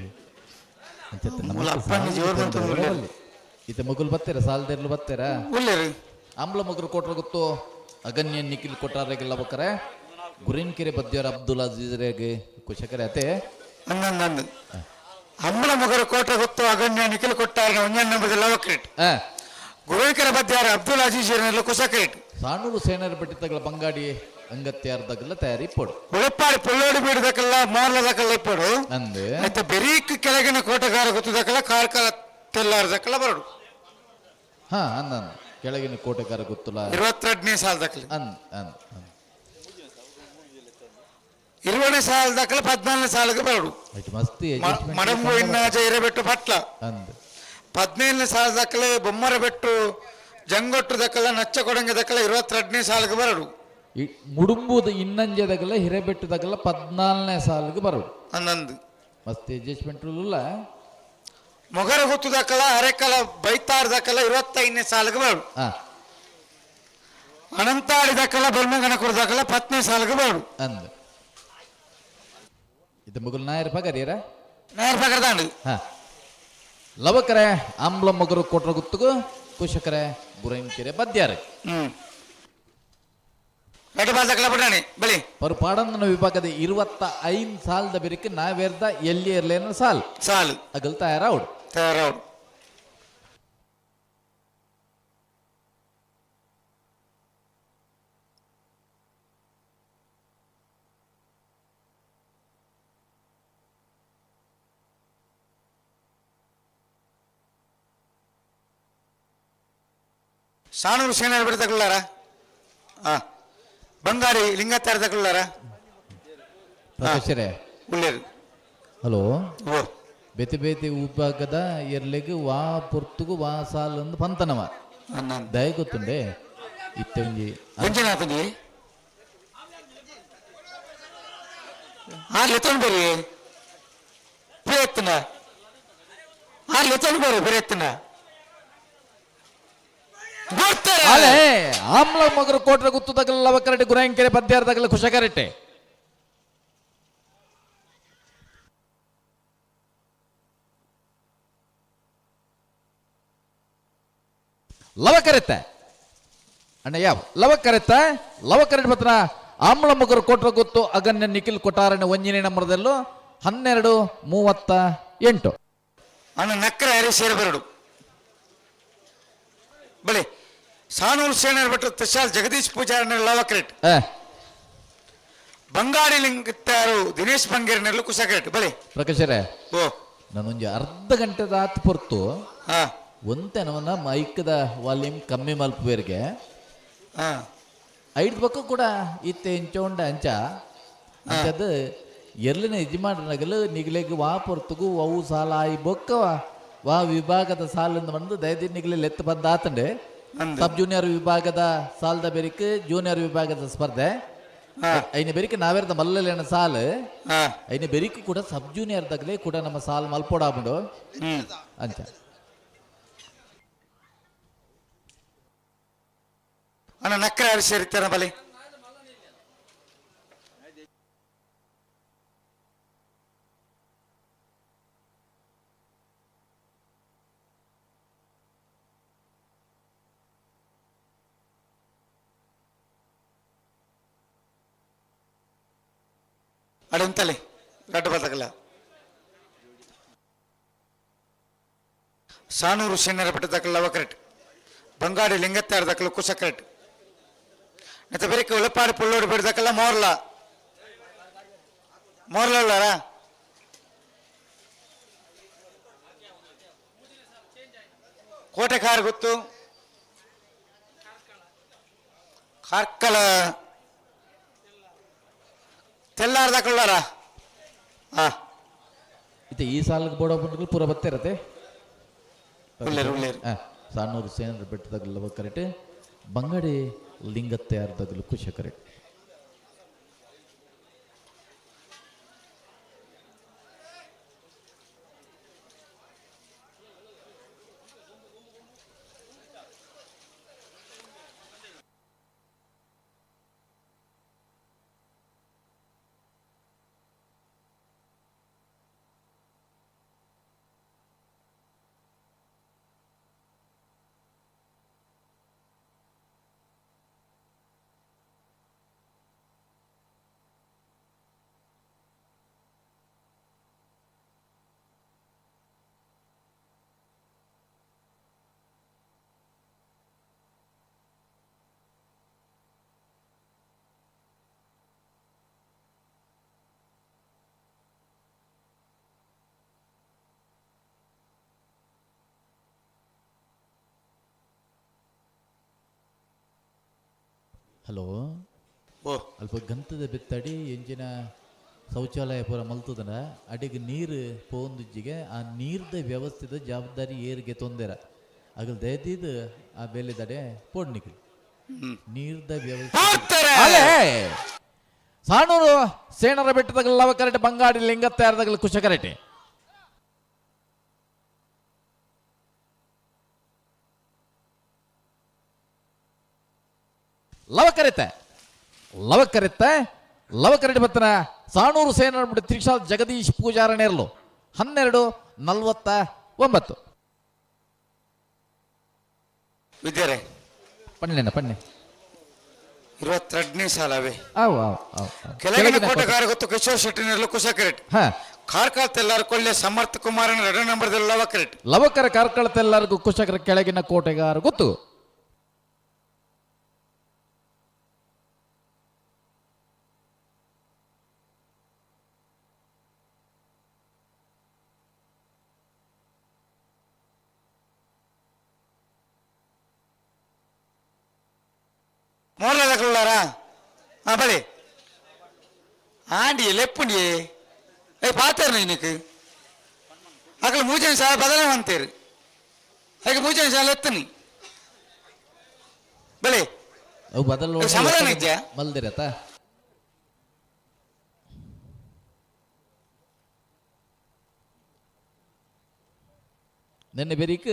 Speaker 6: ಅಂಚತ್ತೆ
Speaker 3: ಮೂಲ
Speaker 6: ನಮಕ್
Speaker 3: ಅಪ್ಪಣ್ಣ
Speaker 6: ಸಾಲದ
Speaker 3: ಜೋರ್ ಬಂತು
Speaker 6: ತೊಂದ್ರೆ
Speaker 3: ಉಳ್ಳೇರು.
Speaker 6: ಬಲ್ಲಿ. ಈತ ಮಗುಲ್ ಬತ್ತೆರ ಸಾಲದೆರ್ಲು ಬತ್ತೆರ.
Speaker 3: ಉಳ್ಳೇರು.
Speaker 6: ಆಂಬ್ಲ ಮಗರು ಕೊಟ್ರ ಗೊತ್ತು ಅಗನ್ಯ ನಿಖಿಲ್ ಕೊಟ್ಟಾರೆಗೆಲ್ಲ ಬಕ್ಕರೆ ಗುರಿನ್ಕೆರೆ ಬದ್ಯರ ಅಬ್ದುಲ್ ಅಜೀಜ್ರೆಗೆ ಕುಶಕರೆ ಅತೆ.
Speaker 3: ಅಂದಂದು ಅಮ್ಮನ ಮಗರು ಕೋಟೆ ಗೊತ್ತು ಅಗಣ್ಯ ನಿಖಿಲ್ ಕೊಟ್ಟಾರ ಒಂಜನ್ನ ಲವಕ್ರೇಟ್.
Speaker 6: ಆ.
Speaker 3: ಗುರುಕರ ಬದ್ಯಾರ ಅಬ್ದುಲ್ ಅಜೀಜ್ ಕುಸಕ್ರೇಟ್.
Speaker 6: ಸಾಣೂರು ಸೇನರ ಬಟ್ಟಿತಗಳ ಬಂಗಾಡಿ ಅಂಗತ್ಯಾರ್ದಾಗಲ್ಲ ತಯಾರಿ ಪೊಡು.
Speaker 3: ಉಳಪ್ಪಾಡಿ ಪುಳ್ಳೋಡಿ ಬೀಡದಕ್ಕೆಲ್ಲ ಮಾರ್ಲದಕ್ಕೆಲ್ಲ ಇಪ್ಪಡು.
Speaker 6: ಅಂದೆ.
Speaker 3: ಆಯ್ತಾ ಬೆರೀಕ್ ಕೆಳಗಿನ ಕೋಟೆಗಾರ ಗೊತ್ತದಕ್ಕೆಲ್ಲ ಕಾರ್ಕಳ ತೆಲ್ಲಾರದಕ್ಕೆಲ್ಲ ಬರಡು.
Speaker 6: ಹಾ ಅಂದ ಕೆಳಗಿನ ಕೋಟೆಗಾರ ಗೊತ್ತಲ್ಲ.
Speaker 3: 22ನೇ ಸಾಲದಕ್ಕಲ್ಲ.
Speaker 6: ಅಂದ್ ಅಂದ್ ಅಂದ್.
Speaker 3: 20ನೇ ಸಾಲದಕ್ಕಲ್ಲ 14ನೇ ಸಾಲಕ್ಕೆ ಬರಡು.
Speaker 6: ಆಯ್ತು ಮಸ್ತಿ adjustment.
Speaker 3: ಮಡಂಬು ಇನ್ನಾಜ ಇರಬೆಟ್ಟು ಪಟ್ಲ.
Speaker 6: ಅಂದ್.
Speaker 3: 15ನೇ ಸಾಲದಕ್ಕಲೆ ಬೊಮ್ಮರ ಬೆಟ್ಟು ಜಂಗೊಟ್ಟು ದಕ್ಕಲ ನಚ್ಚ ಕೊಡಂಗೆ ದಕ್ಕಲ 22ನೇ ಸಾಲಕ್ಕೆ ಬರಡು.
Speaker 6: ಈ ಮುಡುಂಬುದ ಇನ್ನಂಜೆದಾಗಲ್ಲ ಹಿರೇಬೆಟ್ಟದಾಗಲ್ಲ 14ನೇ ಸಾಲಿಗೆ ಬರೋದು.
Speaker 3: ಅಂದಂದು.
Speaker 6: ಮಸ್ತಿ ಅಡ್ಜಸ್ಟ್ಮೆಂಟ್ ಇಲ್ಲ.
Speaker 3: ಮೊಗರ ಗೊತ್ತು ದಕ್ಕಲ ಅರೆಕಲ ಬೈತಾರ್ ದಕ್ಕಲ 25ನೇ ಸಾಲಕ್ಕೆ ಬರಡು.
Speaker 6: ಹಾ.
Speaker 3: ಅನಂತಾಡಿ ದಕ್ಕಲ ಬೆಲ್ಮಗನ ದಕ್ಕಲ 10ನೇ ಸಾಲಕ್ಕೆ ಬರಡು.
Speaker 6: ಅಂದ್ ಇದು ಮುಗುಲ್ ನಾಯರ್ ಪಗರಿಯರ.
Speaker 3: ನೇರ ಪಗರ್ದಾಂಡು.
Speaker 6: ಹಾ ಲವಕರೆ ಆಂಬ್ಲ ಮಗರು ಕೊಟ್ರ ಗುತ್ತುಗು ಕುಶಕರೆ ಗುರಂಕೆರೆ ಬದ್ಯಾರೆ.
Speaker 3: ಎಡು ಬಾಲ್ ದಕ್ಕಲ ಬಿಡಾಣಿ ಬಲಿ.
Speaker 6: ಪರು ಪಾಡಂದನ ವಿಭಾಗದ 25 ಸಾಲದ ಬೆರಿಕೆ ನಾವೇರ್ದ ಎಲ್ಲಿ ಇರ್ಲೇನ ಸಾಲ್.
Speaker 3: ಸಾಲು.
Speaker 6: ಅಗಲ್ ತಯಾರಾవుడు.
Speaker 3: ತಯಾರವ್ರು. ಸಾಣೂರು ಸೇನಾರ ಬಿಡ್ತಕೊಳ್ಳಾರ ಹಾ ಬಂಗಾರಿ ಲಿಂಗತ್ತಾರ ತಕೊಳ್ಳಾರ.
Speaker 6: ಪ್ರಕಾಶರೇ.
Speaker 3: ಉಳ್ಳೇರು.
Speaker 6: ಹಲೋ.
Speaker 3: ಓ.
Speaker 6: ಬೇತೆ ಬೇತೆ ವಿಭಾಗದ ಎರ್ಲೆಗ್ ವಾ ಪೊರ್ತುಗು ವಾ ಸಾಲ್ ಅಂದ್ ಪಂತನವ.
Speaker 3: ಅನ್ನಂದು.
Speaker 6: ದಯ ಗೊತ್ತುಂಡೆ ಇತ್ತೆ ಒಂಜಿ.
Speaker 3: ಮಂಜುನಾಥನಿ ಆ ಲೆತ್ತೊಂಡು ಬರ್ರಿ ಪ್ರಯತ್ನ ಆ ಲೆತ್ತೊಂಡು ಬರ್ರಿ ಪ್ರಯತ್ನ ಬರ್ತಾರೆ.
Speaker 6: ಅಲೆ ಆಮ್ಲ ಮಗರು ಕೋಟ್ರ ಗುತ್ತು ತಗಲ ಲವಕರಟೆ ಗುರಾಂಕೆರೆ ಪದ್ಯಾರ ತಗಲ ಕುಶಕರಟೆ. ಲವಕರೆತ್ತ ಅಣ್ಣ ಯಾವ ಲವಕರೆತ್ತ ಲವಕರೆಟ್ ಪತ್ರ ಆಮ್ಲ ಮಗರು ಕೋಟ್ರ ಗುತ್ತು ಅಗನ್ಯ ನಿಖಿಲ್ ಕೊಟ್ಟಾರಣ್ಣ ಒಂಜಿನೇ ನಂಬರ್ದಲ್ಲೂ 12:38.
Speaker 3: ಅಣ್ಣ ನಕ್ಕರ ಹರಿ ಸೇರ ಬರಡು ಬಳಿ ಸಾನೂರು ಸೇನರ್ ಭಟ್ರು ತಶಾಲ್ ಜಗದೀಶ್ ಪೂಜಾರನ ಲವಕ್ರೇಟ್.
Speaker 6: ಆ,
Speaker 3: ಬಂಗಾಡಿ ಲಿಂಗತ್ತಾರು ದಿನೇಶ್ ಬಂಗೇರ್ನೆಲ್ಲ ಕುಸಕರೇಟ್ ಬಳಿ.
Speaker 6: ಪ್ರಕಾಶರೇ.
Speaker 3: ಓ.
Speaker 6: ನಾನೊಂದು ಅರ್ಧ ಗಂಟೆದ ಆತ್ ಪೊರ್ತು
Speaker 3: ಹಾ.
Speaker 6: ಒಂತೆನವನ್ನ ಮೈಕ್ದ ವಾಲ್ಯೂಮ್ ಕಮ್ಮಿ ಮಲ್ಪುವೇರ್ಗೆ.
Speaker 3: ಹಾ.
Speaker 6: ಐದು ಪಕ್ಕ ಕೂಡ ಇತ್ತೆ ಇಂಚೋಂಡ ಅಂಚ ಅಂಚದ ಎರ್ಲಿನ ಯಜಮಾನನಗಲು ನಿಗಲೆಗ್ ವಾ ಪೊರ್ತುಗು ಅವು ಸಾಲ ಆಯಿ ಬೊಕ್ಕ ವಾ ವಿಭಾಗದ ಸಾಲಿಂದ ಬಂದು ದಯದಿ ನಿಗಲೆ ಲೆತ್ತ ಬಂದ ಆತಂಡೆ.
Speaker 3: ಅಂದು.
Speaker 6: ಸಬ್ ಜೂನಿಯರ್ ವಿಭಾಗದ ಸಾಲದ ಬೆರಿಕ್ ಜೂನಿಯರ್ ವಿಭಾಗದ ಸ್ಪರ್ಧೆ. ಐನ ಬೆರಿಕೆ ನಾವೇರ್ದ ಮಲ್ಲಲೇನ ಸಾಲು.
Speaker 3: ಹಾ.
Speaker 6: ಐನ ಬೆರಿಕು ಕೂಡ ಸಬ್ ಜೂನಿಯರ್ ದಗಲೇ ಕೂಡ ನಮ್ಮ ಸಾಲ್ ಮಲ್ಪೋಡಾಬುಂಡು. ಅಂಚ.
Speaker 3: ಅಣ್ಣ, ನಕ್ಕರೆ ಯಾರು ಸೇರಿತ್ತಾರ ಬಲಿ? ಅಡಂತಲೆ ರಡ್ಡು ಬದಕಲ್ಲ. ಸಾನೂರು ಶೆನ್ನರ ಬೆಟ್ಟದಕ್ಕಲ್ಲ ಅವಕರೆಟ್, ಬಂಗಾಡಿ ಲಿಂಗತ್ತಾರ ದಕ್ಕಲು ಕುಸಕರೆಟ್ ನೆತ್ತ ಬೆರಕೆ ಉಳಪಾಡು ಪುಳ್ಳೋಡು ಬಿಡ್ದಕ್ಕಲ್ಲ. ಮೋರ್ಲ, ಮೋರ್ಲ. ಕೋಟೆಕಾರ್ ಗೊತ್ತು, ಕಾರ್ಕಳ ತೆಲ್ಲಾರ್ದಕ್ಕಲ್ಲಾರ. ಹಾ.
Speaker 6: ಇತ್ತೆ ಈ ಸಾಲಿಗೆ ಬೋಡ ಬಂದ್ರೆ ಪೂರ ಬತ್ತಿರತ್ತೆ.
Speaker 3: ಉಳ್ಳೇರು, ಉಳ್ಳೇರು.
Speaker 6: ಸಾನೂರು ಸೇನರ ಬೆಟ್ಟದಾಗಲ್ಲ ಕರೆಕ್ಟ್, ಬಂಗಡಿ ಲಿಂಗತ್ತೆಯಾರ್ದಾಗಲು ಖುಷಿ ಕರೆಕ್ಟ್. ಹಲೋ.
Speaker 3: ಓ.
Speaker 6: ಅಲ್ಪ ಗಂತದ ಬೆತ್ತಡಿ ಎಂಜಿನ ಶೌಚಾಲಯ ಪೂರ ಮಲ್ತದನ, ಅಡಿಗೆ ನೀರು ಪೋಂದುಜ್ಜಿಗೆ. ಆ ನೀರ್ದ ವ್ಯವಸ್ಥೆದ ಜವಾಬ್ದಾರಿ ಏರಿಗೆ ತೊಂದರೆ ಅಗಲ್ ದಯದೀದ್ ಆ ಬೇಲೆದಡೆ ಪೋಡ್ನಿಗೆ ನೀರ್ದ ವ್ಯವಸ್ಥೆ.
Speaker 3: ಹೋಗ್ತಾರೆ.
Speaker 6: ಅಲೆ ಸಾಣೂರು ಸೇನರ ಬೆಟ್ಟದಗಲ್ಲ ಕರೆಟೆ, ಬಂಗಾಡಿ ಲಿಂಗತ್ತಾರದಗಲ ಕುಶ ಕರೆಟೆ. ಲವ ಕರೆತೆ, ಲವ ಕರೆತ್ತೆ, ಲವ ಕರೆಟೆ ಬತ್ತನ ಸಾಣೂರು ಸೇನರ ಬಿಟ್ಟು ತ್ರಿಶಾಲ್ ಜಗದೀಶ್ ಪೂಜಾರನೇರ್ಲು. 12:49.
Speaker 3: ವಿದ್ಯಾರೆ.
Speaker 6: ಪಣ್ಣೆನ ಪಣ್ಣೆ.
Speaker 3: 22ನೇ ಸಾಲವೇ.
Speaker 6: ಆವು ಆವು ಆವು ಆವು.
Speaker 3: ಕೆಳಗಿನ ಕೋಟೆಗಾರ ಗೊತ್ತು ಕಿಶೋರ್ ಶೆಟ್ಟಿನಲ್ಲೂ ಕುಶ ಕರೆಟ್.
Speaker 6: ಹಾ.
Speaker 3: ಕಾರ್ಕಳ ತೆಲ್ಲಾರ ಕೊಳ್ಳೆ ಸಮರ್ಥ ಕುಮಾರನ ಎರಡು ನಂಬರ್ದಲ್ಲಿ ಲವ ಕರೆಟ್.
Speaker 6: ಲವಕರ ಕಾರ್ಕಳತ್ತೆಲ್ಲರಿಗೂ ಕುಶಕರ ಕೆಳಗಿನ ಕೋಟೆಗಾರ ಗೊತ್ತು.
Speaker 3: ಮೋರ್ಲದಕ್ಕೊಳ್ಳಾರ. ಹಾ, ಬಳಿ ಆಂಡಿ ಲೆಪ್ಪುಂಡಿ. ಏ ಪಾತಾರ ಇನ್ಕು ಅಕಲ ಮೂಜನ ಸಾಲ ಬದಲೇ ಅಂತೀರಿ. ಹಾಗೆ ಮೂಜನ ಸಾಲ ಎತ್ತನಿ ಬಳಿ.
Speaker 6: ಅವು ಬದಲು.
Speaker 3: ಸಮಾಧಾನ ಇದ್ಯಾ?
Speaker 6: ಮಲ್ದಿರತ್ತ. ನಿನ್ನೆ ಬೆರಿಕ್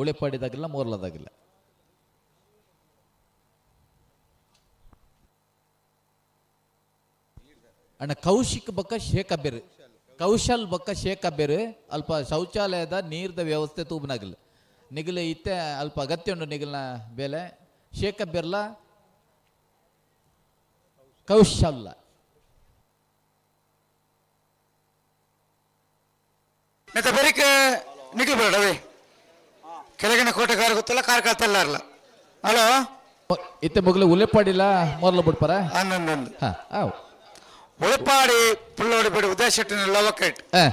Speaker 6: ಉಳೆಪಾಡಿದಾಗಿಲ್ಲ, ಮೋರ್ಲದಾಗಿಲ್ಲ. ಅಣ್ಣ, ಕೌಶಿಕ್ ಬಕ್ಕ ಶೇಖ್ ಅಬ್ಬೇರು, ಕೌಶಲ್ ಬಕ್ಕ ಶೇಖ್ ಅಬ್ಬೇರು. ಅಲ್ಪ ಶೌಚಾಲಯದ ನೀರ್ದ ವ್ಯವಸ್ಥೆ ತೂಬನಾಗಿಲ್ಲ ನಿಗಲು ಇತ್ತೆ ಅಲ್ಪ ಅಗತ್ಯ ಉಂಟು ನಿಗಲ್ನ ಬೇಲೆ. ಶೇಖ್ ಅಬ್ಬೇರ್ಲ ಕೌಶಲ್.
Speaker 3: ಮತ್ತೆ ಬೆರಿಕ್ ನಿಖಿಲ್ ಬೇಡವೇ. ಕೆಳಗಿನ ಕೋಟೆಗಾರ ಗೊತ್ತಲ್ಲ, ಕಾರ್ಕಳ ತೆಲ್ಲಾರಲ್ಲ. ಹಲೋ.
Speaker 6: ಇತ್ತೆ ಮುಗಲು ಉಲೆಪಾಡಿಲ್ಲ, ಮೊದಲು ಬಿಡ್ಪಾರ.
Speaker 3: ಹನ್ನೊಂದೊಂದು.
Speaker 6: ಹಾ, ಆವ್.
Speaker 3: ಉಳಪಾಡಿ ಪುಳ್ಳೋಡಿ ಬಿಡು ಉದಯ ಶೆಟ್ಟಿನ ಲವ ಕರೆಟ್.
Speaker 6: ಆ.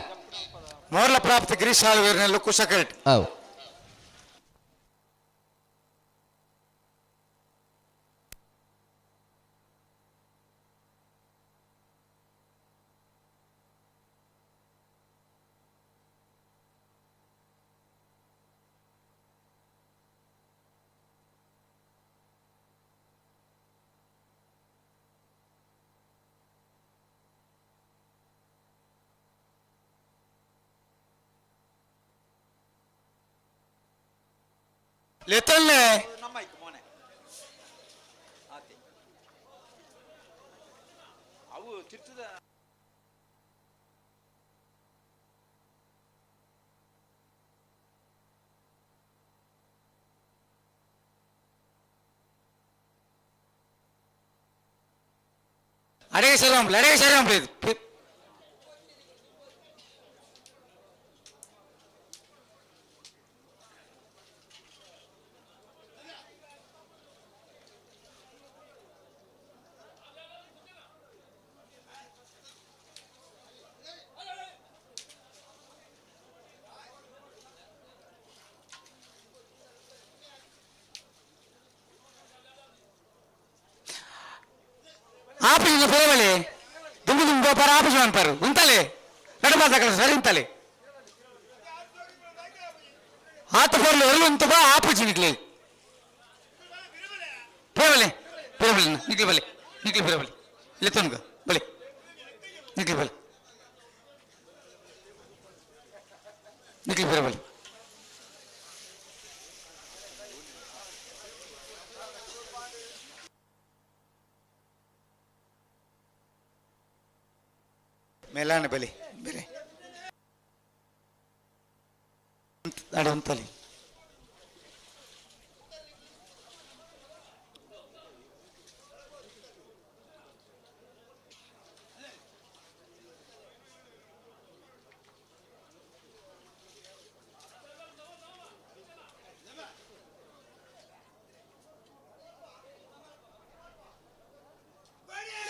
Speaker 3: ಮೋರ್ಲ ಪ್ರಾಪ್ತ ಗಿರೀಶ್ ಸಾಲ್ವೇರ್ನಲ್ಲೂ ಕುಶ ಕರೆಟ್.
Speaker 6: ಆವ್.
Speaker 3: ಲೆತ್ತಲ್ನೆ.
Speaker 5: ನಮ್ಮ ಇಕ್ ಮೋನೆ ಆತೆ ಅವು ತಿರ್ತದ.
Speaker 3: ಅಡಗೆ ಸರಿ, ಅಡಗೆ ಸರಿ. ಆಫೀಸಿನ ಪೇವಲೆ ದುಂಬು ದುಂಬು ಪರ ಆಫೀಸ್ ಅನ್ಪಾರು ಉಂತಲೆ ನಡಬಾರ್ದ ಸರಿ ಉಂತಲೆ ಆತ ಪೊರ್ಲು ಎಲ್ಲಿ ಉಂತು ಬಾ ಆಫೀಸ್ ನಿಕ್ಲೆ ಪೇವಲೆ ಪೇವಲೆ ನಿಕ್ಲಿ ಬಲೆ ನಿಕ್ಲಿ ಬಲೆ ಲೆತ್ತನ್ಗ ಬಲೆ ನಿಕ್ಲಿ ಬಲೆ ನಿಕ್ಲಿ ಬಲೆ ಮೇಲಾನ ಬಲೆ ಬೇರೆ ನಡುವಂತಲ್ಲಿ.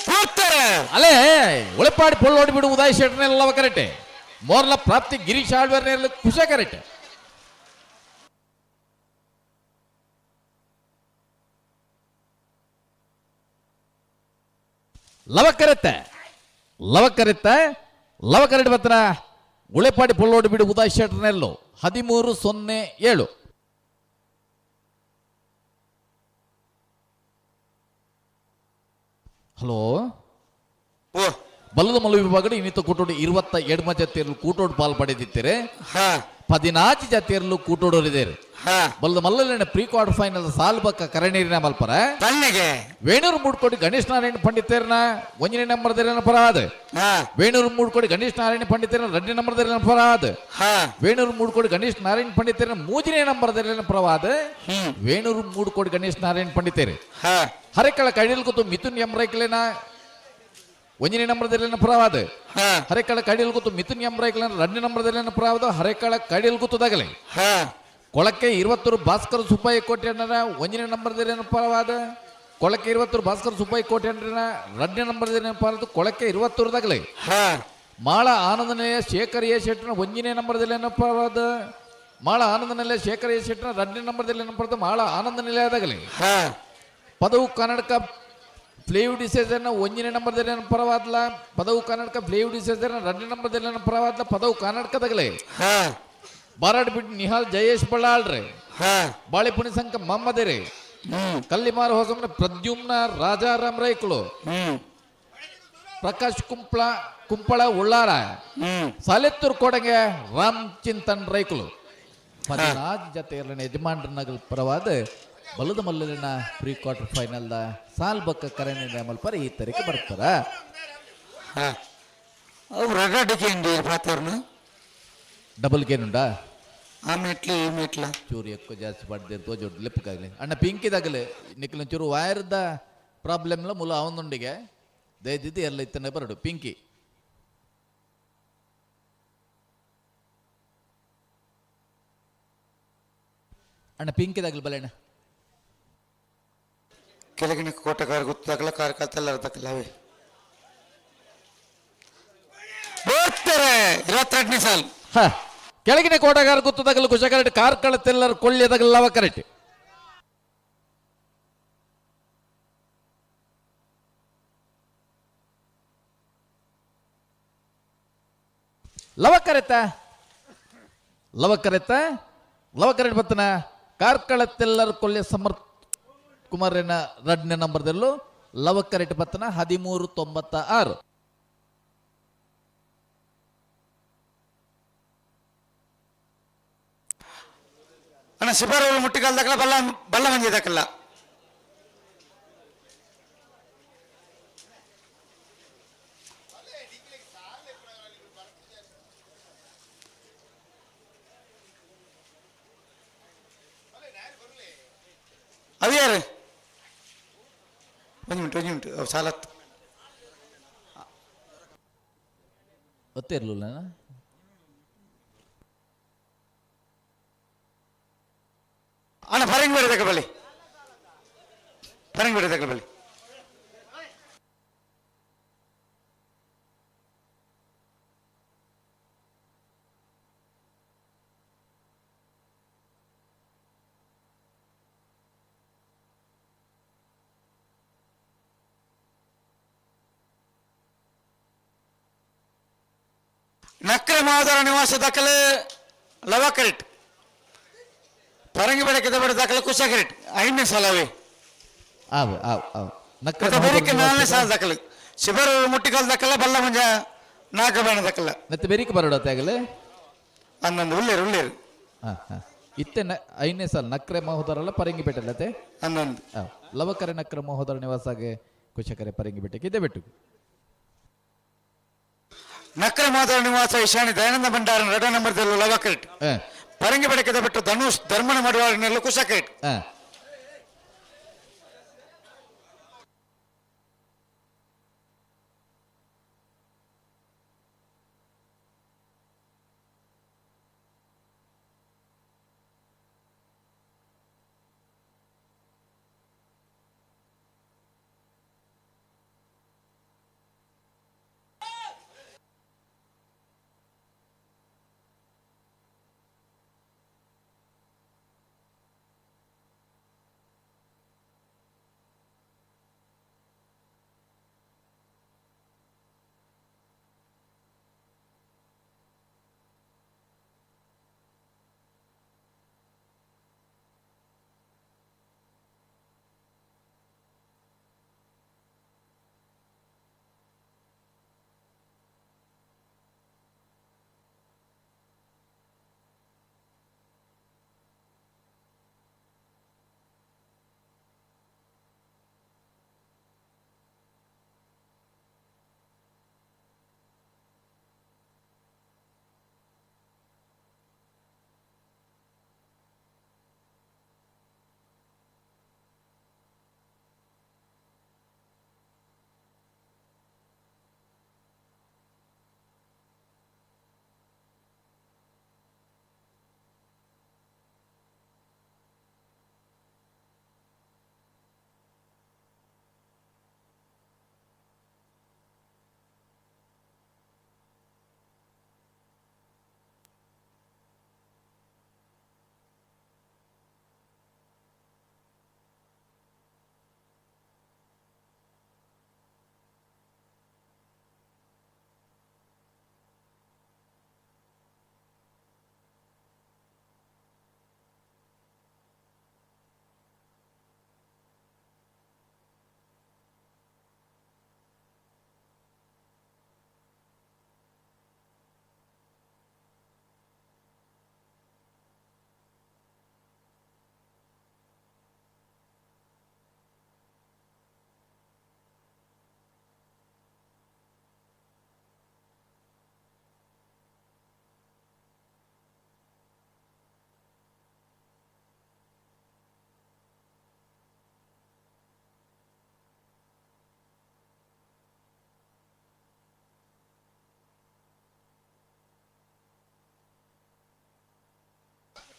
Speaker 3: ಹೋಗ್ತಾರೆ.
Speaker 6: ಅಲೆ ಉಳೆಪಾಡಿ ಪೊಳ್ಳೋಡಿ ಬಿಡು ಉದಯ್ ಶೆಟ್ಟರ್ನೆಲ್ಲ ಕರೆಕ್ಟೆ. ಮೋರ್ಲ ಪ್ರಾಪ್ತಿ ಗಿರೀಶ್ ಆಳ್ವೇರ್ನೆಲ್ಲ ಕುಶ ಕರೆಕ್ಟ್. ಲವಕರೆತ್ತೆ ಲವಕರೆತ್ತೆ ಲವಕರೆಟ್ ಬತ್ರ ಉಳೆಪಾಡಿ ಪೊಳ್ಳೋಡಿ ಬಿಡು ಉದಯ್ ಶೆಟ್ಟರ್ನೆಲ್ಲು 13-07. ಹಲೋ.
Speaker 3: ಓ.
Speaker 6: ಬಲ್ಲದ ಮಲ್ಲು ವಿಭಾಗದ ಇನ್ನಿತ ಕೂಟೋಡು 22 ಜಾತಿಯರು ಕೂಟೋಡು ಪಾಲ್ ಪಡೆದಿದ್ದಾರೆ. 14 ಜಾತಿಯರಲ್ಲೂ ಕೂಟೋಡೋರಿದ್ದಾರೆ. ಬಲ್ಲದ ಮಲ್ಲಲಿನ ಪ್ರೀ ಕ್ವಾರ್ಟರ್ ಫೈನಲ್ ಸಾಲ್ಬಕ್ಕ ಕರಣೀರಿನ ಮಲ್ಪರ.
Speaker 3: ತಣ್ಣಗೆ.
Speaker 6: ವೇಣೂರು ಮೂಡ್ಕೋಡಿ ಗಣೇಶ್ ನಾರಾಯಣ ಪಂಡಿತೇರ್ನ ಒಂದನೇ ನಂಬರ್ ದೇರಿನ ಪರಾದ. ವೇಣೂರು ಮೂಡ್ಕೋಡಿ ಗಣೇಶ್ ನಾರಾಯಣ ಪಂಡಿತೇರ್ನ ಎರಡನೇ ನಂಬರ್ ದೇರಿನ ಪರಾದ. ವೇಣೂರು ಮೂಡ್ಕೋಡಿ ಗಣೇಶ್ ನಾರಾಯಣ ಪಂಡಿತೇರ್ನ ಮೂರನೇ ನಂಬರ್ ದೇರಿನ ಪರವಾದ. ವೇಣೂರು ಮೂಡ್ಕೋಡಿ ಗಣೇಶ್ ನಾರಾಯಣ ಪಂಡಿತೇರಿ. ಹರೆಕಳ ಕಡಿಲ್ ಕೂತು ಮಿಥುನ್ ಎಂ ರೈಕ್ಲೇನ ಒಂದನೇ ನಂಬರ್ ದೇರಿನ ಪರವಾದ. ಹರೆಕಳ ಕಡಿಲ್ ಕೂತು ಮಿಥುನ್ ಎಂ ರೈಕ್ಲೇನ ಎರಡನೇ ನಂಬರ್ ದೇರಿನ ಪರವಾದ. ಹರೆಕಳ ಕಡಿಲ್ ಕೂತದಾಗಲೇ. ಕೊಳಕ್ಕೆ 20 ಭಾಸ್ಕರ ಸುಬ್ಬಯ್ಯ ಕೋಟೆಯಣ್ಣನ ಒಂದನೇ ನಂಬರ್ ದೇರಿನ ಪರವಾದ. ಕೊಳಕ್ಕೆ 20 ಭಾಸ್ಕರ ಸುಬ್ಬಯ್ಯ ಕೋಟೆಯಣ್ಣನ ಎರಡನೇ ನಂಬರ್ ದೇರಿನ ಪರವಾದ. ಕೊಳಕ್ಕೆ 20ದಾಗಲೇ. ಮಾಳ ಆನಂದನೆಯ ಶೇಖರ್ ಎ ಶೆಟ್ಟನ ಒಂದನೇ ನಂಬರ್ದಲ್ಲಿ ಪರವಾದ. ಮಾಳ ಆನಂದನೆಲೆ ಶೇಖರ್ ಎ ಶೆಟ್ಟನ ಎರಡನೇ ನಂಬರ್ದಲ್ಲಿ ಪರವಾದ. ಮಾಳ ಆನಂದ ನಿಲಯದಾಗಲಿ. ಪದವು ಕನ್ನಡಕ ಫ್ಲೇವ್ ಡಿಸೇಜರ್ನ ಒಂದನೇ ನಂಬರ್ದಲ್ಲಿ ಪರವಾದ್ಲ. ಪದವು ಕನ್ನಡಕ ಫ್ಲೇವ್ ಡಿಸೇಜರ್ನ ಎರಡನೇ ನಂಬರ್ದಲ್ಲಿ ಪರವಾದ್ಲ. ಪದವು ಕನ್ನಡಕದಾಗಲೇ. ಬಾರಾಡ್ ಬಿಟ್ಟು ನಿಹಾಲ್ ಜಯೇಶ್ ಬಳ್ಳಾಳ್ರಿ. ಬಾಳೆಪುಣಿ ಸಂಘ ಮಮ್ಮದಿರಿ. ಕಲ್ಲಿಮಾರ ಹೊಸಮನ ಪ್ರದ್ಯುಮ್ನ ರಾಜಾರಾಮ್ ರೈಕುಳು. ಪ್ರಕಾಶ್ ಕುಂಪ್ಳ ಕುಂಪಳ ಉಳ್ಳಾರ. ಸಾಲೆತ್ತೂರು ಕೊಡಗೆ ರಾಮ್ ಚಿಂತನ್ ರೈಕುಲು. 14 ಜತೆಯಲ್ಲಿನ ಯಜಮಾನ್ರನಗಲ್ ಪರವಾದ ಬಲದ ಮಲ್ಲಲಿನ ಪ್ರೀ ಕ್ವಾರ್ಟರ್ ಫೈನಲ್ ಸಾಲ್ ಬಕ್ಕ ಕರೆನಿನ ಮಲ್ಪರ ಈ ತರೀಕೆ ಬರ್ತಾರ.
Speaker 3: ಅವು ರಗಡಿಕೆ ಪಾತ್ರನು.
Speaker 6: ಡಬಲ್ ಗೇನುಂಡಾ?
Speaker 3: ಆ ಮೆಟ್ಲಿ ಈ ಮೆಟ್ಲ.
Speaker 6: ಚೂರು ಎಕ್ಕೋ ಜಾಸ್ತಿ ಪಡ್ದೆ ತೋಜೋಡು ಲೆಪ್ಪಕ್ಕಾಗಲಿ ಅಣ್ಣ ಪಿಂಕಿದಾಗಲಿ ನಿಕ್ಲಿನ ಚೂರು ವೈರ್ದ ಪ್ರಾಬ್ಲಮ್ಲ ಮೂಲ ಅವನೊಂದಿಗೆ ದಯದಿದ್ದು ಎಲ್ಲ ಇತ್ತನೆ ಬರಡು ಪಿಂಕಿ. ಅಣ್ಣ ಪಿಂಕಿದಾಗಲಿ ಬಲೆ ಅಣ್ಣ.
Speaker 3: ಕೆಳಗಿನ ಕೋಟಗಾರ ಗೊತ್ತಾಗಲ್ಲ ಕಾರ್ಕಲ್ತೆಲ್ಲ ತಕ್ಕಲ್ಲವೇ ಹೋಗ್ತಾರೆ 22ನೇ ಸಾಲು.
Speaker 6: ಹ ಕೆಳಗಿನ ಕೋಟಗಾರ ಗುತ್ತದಾಗಲು ಕುಶಕರೆಟ್ ಕಾರ್ಕಳ ತೆಲ್ಲರ್ ಕೊಳ್ಳಿಯದಾಗಲ್ಲ ಕರೆಕ್ಟ್. ಲವ ಕರೆತ ಲವ ಕರೆತ ಲವ ಕರೆಟ್ ಬತ್ತನ ಕಾರ್ಕಳ ತೆಲ್ಲರ್ ಕೊಲ್ಯ ಸಮರ್ಥ ಕುಮಾರನ ಎರಡನೇ ನಂಬರ್ದಲ್ಲೂ ಲವ ಕರೆಟ್ ಬತ್ತನ 13-96.
Speaker 3: ಅಣ್ಣ ಶಿಬಾರವರು ಮುಟ್ಟಿಗಾಲ್ದಾಕಲ್ಲ ಬಲ್ಲ ಬಲ್ಲ ಮಂಜಿದಾಕಲ್ಲ. ಅದು ಯಾರು? ಒಂದು ಮಿನಿಟ್, ಒಂದು ಮಿನಿಟ್, ಅವು ಸಾಲತ್ತು.
Speaker 6: ಗೊತ್ತಿರಲಿಲ್ಲ.
Speaker 3: ಅಣ್ಣ ಪರಂಗಿ ಬೇಡ ಬಲ್ಲಿ, ಪರಂಗಿ ಬೇಡ ಬಲ್ಲಿ. ನಕ್ರ ಮಾದರ ನಿವಾಸ ದಾಖಲೆ ಲವ ಕರೆಕ್ಟ್, ಪರಂಗಿ ಬೇಡ ಬೇಡ ದಾಖಲೆ ಕುಶ ಕರೆಕ್ಟ್. ಐದನೇ ಸಾಲವೇ.
Speaker 6: ಆವ್ ಆವ್ ಆವ್ ನಕ್ರ
Speaker 3: ಮತ್ತೆ ಬೇರೆಕ್ಕೆ ನಾಲ್ನೇ ಸಾಲ ದಾಖಲೆ ಶಿಬರ ಮುಟ್ಟಿಕಾಲ್ ದಾಖಲ ಬಲ್ಲ ಮಂಜ ನಾಲ್ಕು ಬಾಣ ದಾಖಲ.
Speaker 6: ಮತ್ತೆ ಬೆರಿಕೆ ಬರೋಡತ್ತೆ ಆಗಲೇ.
Speaker 3: ಅನ್ನೊಂದು ಉಳ್ಳೇರು ಉಳ್ಳೇರು.
Speaker 6: ಹಾಂ ಹಾಂ ಇತ್ತೆ ನ ಐದನೇ ಸಾಲ ನಕ್ರೆ ಮಹೋದರಲ್ಲ ಪರಂಗಿ ಬೆಟ್ಟಲ್ಲತೆ.
Speaker 3: ಅನ್ನೊಂದು.
Speaker 6: ಲವಕರೆ ನಕ್ರ ಮಹೋದರ ನಿವಾಸಾಗೆ ಕುಶಕರೆ ಪರಂಗಿ ಬೆಟ್ಟಕ್ಕೆ ಇದೆ ಬೆಟ್ಟು.
Speaker 3: ನಕ್ರ ಮಾದರ ನಿವಾಸ ಈಶಾನಿ ದಯಾನಂದ ಭಂಡಾರ ರಡ ನಂಬರ್ ಲವ ಕರೆಕ್ಟ್.
Speaker 6: ಹಾಂ.
Speaker 3: ಪರಂಗಿ ಬೆಡಕದ ಬಿಟ್ಟು ಧನುಷ್ ಧರ್ಮನ ಮಾಡುವ ಕುಶ ಕರೆಕ್ಟ್.
Speaker 6: ಹಾಂ.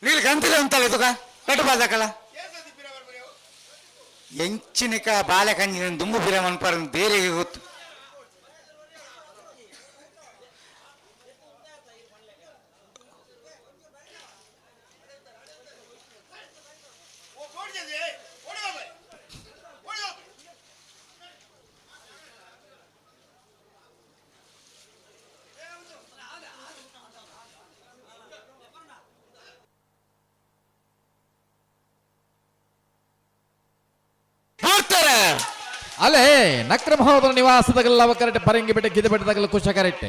Speaker 3: ನೀಲ್ ಗಂತಿಲ್ಲ ಅಂತಲ್ಲ ತುಕ ಕಟ್ಟು ಬಾದಕಲ್ಲ ಎಂಚಿನಿಕ ಬಾಲೆ ಕಂಜಿನ ದುಂಬು ಬಿರ ಮನ್ಪಾರ ಬೇರೆಗೆ ಗೊತ್ತು. ಬರ್ತಾರೆ.
Speaker 6: ಅಲ್ಲೇ ನಕ್ರ ಮಹೋದರ ನಿವಾಸದಗಲ್ಲ ಕರೆಕ್ಟ್, ಪರಂಗಿ ಬೆಟ್ಟ ಗಿದ ಬೆಟ್ಟದಾಗಲ್ಲ ಕುಶ ಕರೆಕ್ಟ್.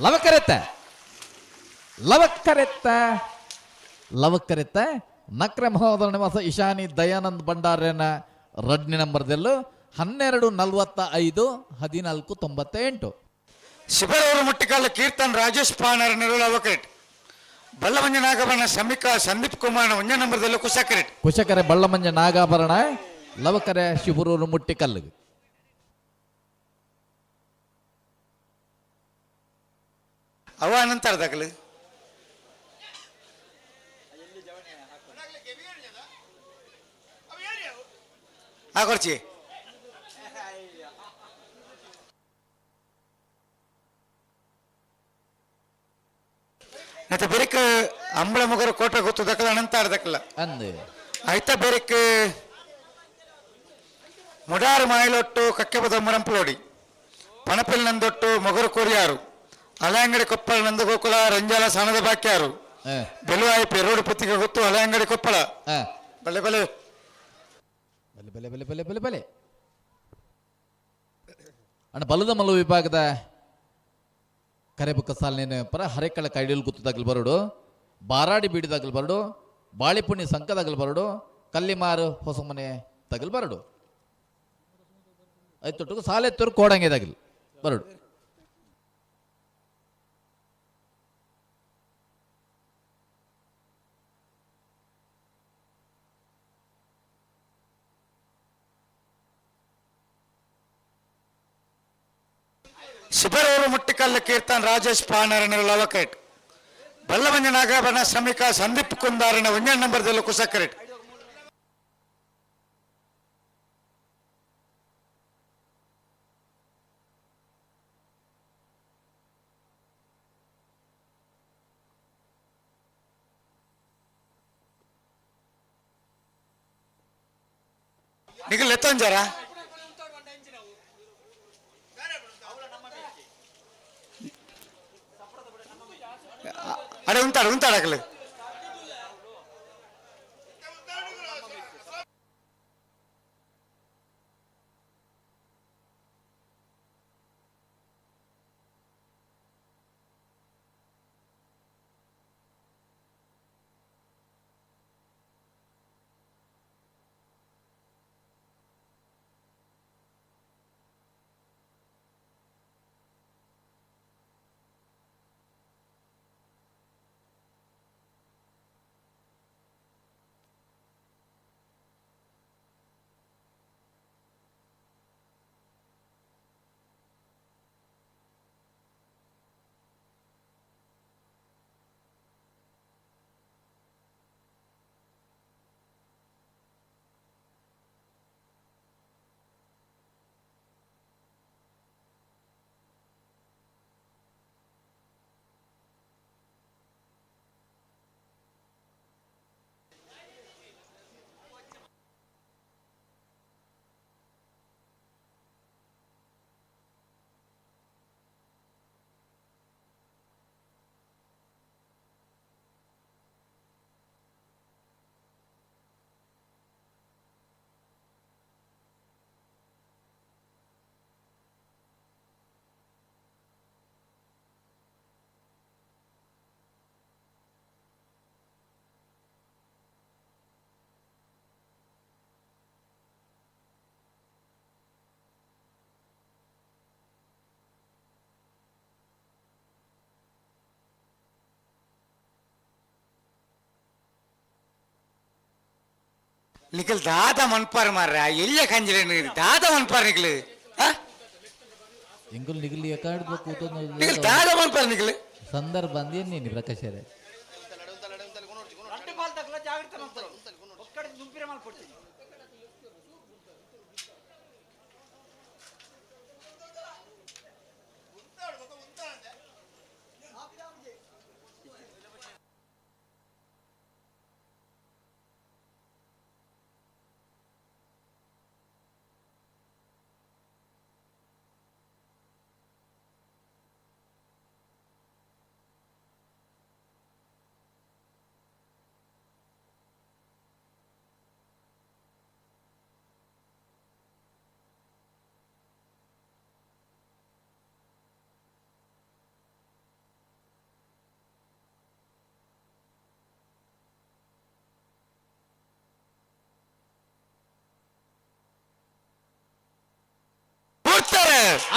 Speaker 6: ಲವಕರೆತ್ತ ಲವಕರೆತ್ತ ಲವಕರೆತ್ತ ನಕ್ರ ಮಹೋದರ ನಿವಾಸ ಇಶಾನಿ ದಯಾನಂದ್ ಭಂಡಾರನ ರಡ್ನಿ ನಂಬರ್ದಲ್ಲೂ 12:45 14:98.
Speaker 3: ಶಿಬರವರು ಮುಟ್ಟಿಕಾಲ ಕೀರ್ತನ್ ರಾಜೇಶ್ ಪಾನರ್ ನೆರಳು ಅವಕರೆಟ್ ಬಲ್ಲವಂಜ ನಾಗಭರಣ ಸಮಿಕಾ ಸಂದೀಪ್ ಕುಮಾರ್ ಒಂಜ ನಂಬರ್ದಲ್ಲೂ ಕುಶಕರೆಟ್.
Speaker 6: ಕುಶಕರೆ ಬಳ್ಳಮಂಜ ನಾಗಾಭರಣ ಲವಕರೆ ಶಿಬರೂರು ಮುಟ್ಟಿಕಲ್ಲು.
Speaker 3: ಅವ ಅನಂತರ ದಾಖಲು ಆ ಕೊರ್ಚಿ ಮತ್ತೆ ಬೆರಕ್ ಅಂಬಳ ಮುಗರ ಕೋಟೆ ಗೊತ್ತು ದಕ್ಕಲ ಅನಂತಾರ ದಕ್ಕಲ.
Speaker 6: ಅಂದು.
Speaker 3: ಆಯ್ತಾ ಬೆರಕ್ ಮುಡಾರು ಮಾಯಲೊಟ್ಟು ಕಕ್ಕೆಬದ ಮುರಂಪಲೋಡಿ ಪಣಪಿಲ್ ನಂದೊಟ್ಟು ಮೊಗರು ಕೋರಿಯಾರು ಹಳೆಂಗಡಿ ಕೊಪ್ಪಳ ನಂದಗೋಕುಲ ರಂಜಾಲ ಸಣದ ಬಾಕ್ಯಾರು ಬೆಲುವಾಯಿ ಪೆರೋಡು ಪುತ್ತಿಗೆ ಗೊತ್ತು ಹಳೆಂಗಡಿ ಕೊಪ್ಪಳ. ಬಲೆ ಬಲೆ.
Speaker 6: ಬಲೆ ಬಲೆ ಬಲೆ ಬಲೆ ಬಲೆ ಬಲೆ. ಅಣ್ಣ, ಬಲದ ಮಲ್ಲು ವಿಭಾಗದ ಕರೆಬುಕ್ಕ ಸಾಲಿನ ಪರ ಹರೆಕಳ ಕೈಡಿಲ್ ಗುತ್ತದಾಗಲ್ ಬರೋಡು, ಬಾರಾಡಿ ಬೀಡಿದಾಗಲ್ ಬರಡು, ಬಾಳಿಪುಣಿ ಸಂಕದಾಗಲ್ ಬರಡು, ಕಲ್ಲಿಮಾರು ಹೊಸಮನೆ ತಗಲ್ ಬರಡು, ಐತೊಟ್ಟಿಗೆ ಸಾಲೆತ್ತೂರು ಕೋಡಂಗೆದಾಗಲ್ ಬರಡು.
Speaker 3: ಶಿಬರವರು ಮುಟ್ಟಿಕಲ್ಲ ಕೀರ್ತನ್ ರಾಜೇಶ್ ಪಾನರನ ಲವಕೇಟ್ ಬಲ್ಲವಂಜ ನಾಗಾಭರಣ ಶ್ರಮಿಕ ಸಂದೀಪ್ ಕುಂದಾರನ ಒಂಜ ನಂಬರ್ದಲ್ಲೂ ಕುಸಕರೇಟ್. ನಿಗಲ್ ಎತ್ತಂಜಾರ ಅಡೆ ಉಂತಾಡು ಉಂತಾಡಕಲು. ನಿಖಲ್ ದಾದ ಮನ್ಪಾರ್ ಮಾರ್ರ ಎಲ್ಲ ಕಂಜಿಲ ದಾದ ಮನ್ಪಾರ್ ನಿಖಲ್.
Speaker 6: ಎಂಗುಲ್ ನಿಗಲಿ ಎಕಾಡ್ಬೇಕು.
Speaker 3: ನಿಖಲ್ ದಾದ ಮನ್ಪಾರ್ ನಿಖಲ್.
Speaker 6: ಸಂದರ್ಭ ಅಂದೇನು ಪ್ರಕಾಶರೇ?
Speaker 5: రెండు బాల్ తగ్గల జాగ్రత్త మల్పరు ఒక్కడి దుంపిరే మల్పొడుతుంది.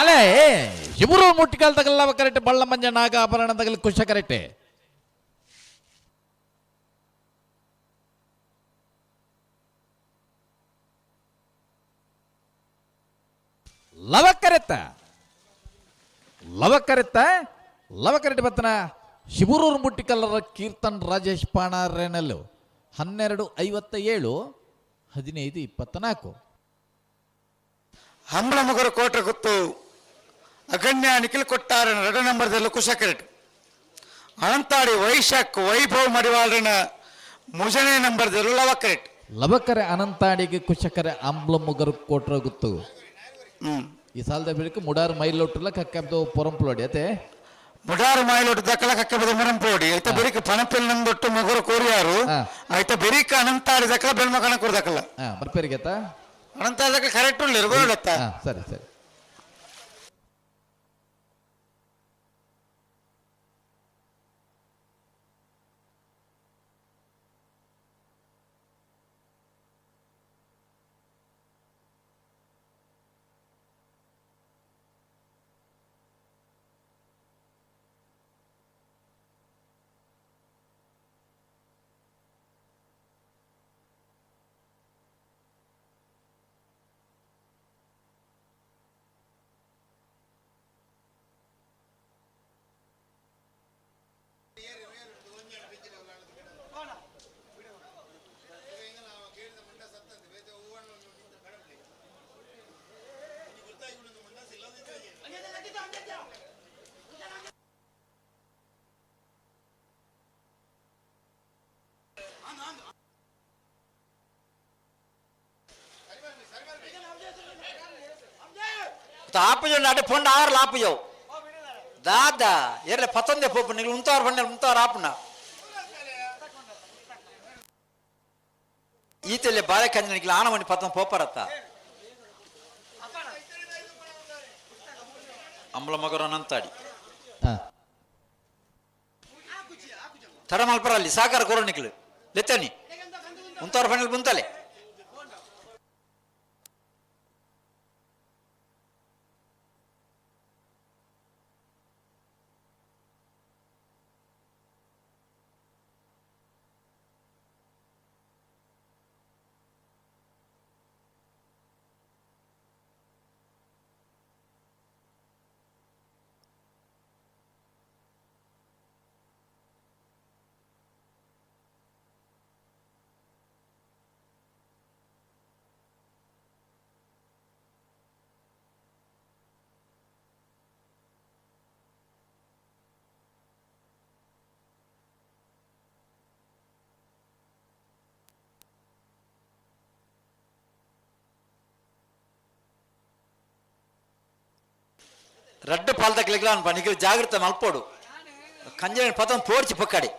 Speaker 6: ಅಲೆ ಇವರು ಮುಟ್ಟಿಕಾಲ್ ತಗಲ್ಲ ಕರೆಕ್ಟ್ ಬಳ್ಳ ಮಂಜ ನಾಗ ಆಭರಣ ತಗಲ್ ಕುಶ ಕರೆಕ್ಟ್. ಲವಕರೆತ್ತ ಲವಕರೆತ್ತ ಲವಕರೆಟ್ ಬತ್ತನ ಶಿಬರೂರು ಮುಟ್ಟಿಕಲ್ಲರ ಕೀರ್ತನ್ ರಾಜೇಶ್ ಪಾಣಾರೇನಲ್ಲು 12:57 15:24.
Speaker 3: ಹಂಬಳ ಮುಗರ ಕೋಟ್ರ ಗುತ್ತು ಅಗಣ್ಯ ನಿಖಿಲ್ ಕೊಟ್ಟಾರನ ಎರಡು ನಂಬರ್ದಲ್ಲಿ ಕುಶಕರೆಟ್. ಅನಂತಾಡಿ ವೈಶಾಖ್ ವೈಭವ್ ಮಡಿವಾಳರನ ಮೂರನೇ ನಂಬರ್ದಲ್ಲಿ ಲವಕರೆಟ್.
Speaker 6: ಲವಕರೆ ಅನಂತಾಡಿಗೆ ಕುಶಕರೆ ಅಂಬ್ಲ ಮುಗರು ಕೋಟ್ರ ಗುತ್ತು.
Speaker 3: ಹ್ಮ್.
Speaker 6: ಈ ಸಾಲದ ಬೆಳಕು ಮುಡಾರು ಮೈಲೊಟ್ಟಲ್ಲ ಕಕ್ಕೆಬ್ದು ಪೊರಂಪುಲೋಡಿ ಅತೆ.
Speaker 3: ಮುಡಾರು ಮಾಯಿಲೊಟ್ಟು ದಕ್ಕಲ ಕಕ್ಕಬದ ಮುರಂಪೋಡಿ ಐತ ಬೆರಿಕ ಪಣಪಿಲ್ ನಂದೊಟ್ಟು ಮಗುರು ಕೋರಿಯಾರು. ಐತ ಬೆರಿಕ ಅನಂತಾಡಿ ದಕ್ಕಲ ಬೆಲ್ಮಕಣ ಕೊಡ್ದಕ್ಕಲ್ಲ.
Speaker 6: ಹಾ ಬರ್ಪೇರಿಗೆತ್ತ.
Speaker 3: ಅನಂತಾಡಿ ದಕ್ಕಲ ಕರೆಕ್ಟ್ ಉಳ್ಳಿರು ಬರೋಡತ್ತ.
Speaker 6: ಹಾ ಸರಿ ಸರಿ.
Speaker 5: ಆಪುಜೋ ನಾಟೆ ಪೊಂಡ ಆರ್ಲ ಆಪುಜೋ ದಾದಾ ಎರ್ಲೆ ಪತ್ತೊಂದೆ ಪೋಪು ನಿಗ್ಲು ಉಂತವ್ರ ಬಣ್ಣ ಉಂತವ್ರ ಆಪುನ ಈತೆಲ್ಲೆ ಬಾಳೆ ಕಂಜನಿಗ್ಲ ಆಣಮಣಿ ಪತ್ತೊಂದು ಪೋಪರತ್ತ ಅಂಬಲ ಮಗರು ಅನಂತಾಡಿ.
Speaker 6: ಹಾ.
Speaker 5: ತಡ ಮಲ್ಪರಲ್ಲಿ ಸಾಕಾರ ಕೊರೋ ನಿಕ್ಲು ಲೆತ್ತನಿ ಉಂತವ್ರ ಬಣ್ಣಲ್ ಮುಂತಲೆ. ರಡ್ಡು ಪಾಲ್ದಕ್ಲಿಗ್ಲ ಅನ್ಪ ನಿಖಿಲ್ ಜಾಗೃತ ಮಲ್ಪೋಡು ಕಂಜನ ಪತನ್ ಪೋಡ್ಚಿ ಪಕ್ಕಡಿ.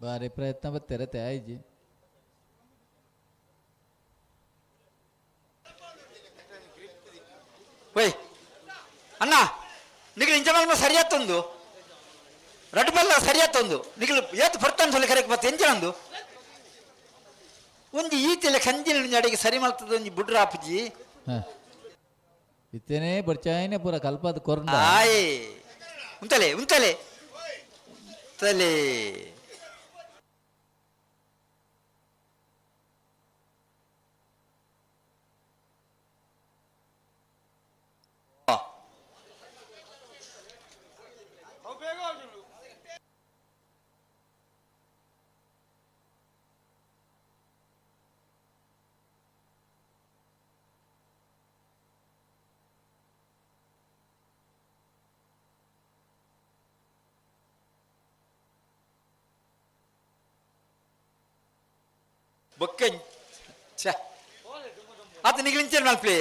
Speaker 6: ಬಾರಿ ಪ್ರಯತ್ನ ಬತ್ತಿರತ್ತೆ ಆಯ್ಜಿ.
Speaker 5: ಒಯ್ ಅಣ್ಣ ನಿಖಿಲ್ ಇಂಜ ಸರಿಯಾತ್ತೊಂದು ರಡ್ಡು ಬಲ್ಲ ಸರಿಯಾತ್ತೊಂದು ನಿಖಿಲ್ ಏತ್ ಪರ್ತಾನ್ ಸೊಲ್ಲೆ ಕರೆಕ್ ಮತ್ತೆ ಎಂಜನಂದು ಒಂಜಿ ಈತೆಲೆ ಕಂಜಿನ ಅಡಿಗೆ ಸರಿ ಮಲ್ತದ ಒಂಜಿ ಬುಡ್ರ ಆಪುಜಿ.
Speaker 6: ಹಾ ಇತ್ತೇನೆ ಬರ್ಚಾಯಿನೇ ಪೂರ ಕಲ್ಪದ ಕೊರಂಡ.
Speaker 5: ಆಯ್ ಉಂತಲೆ ಉಂತಲೆ ಉಂತಲೆ. ಬೊಕ್ಕ ಛೇ ಆತ ನಿಗ್ಲಿಂಚೇನು ಮಲ್ಪಲಿ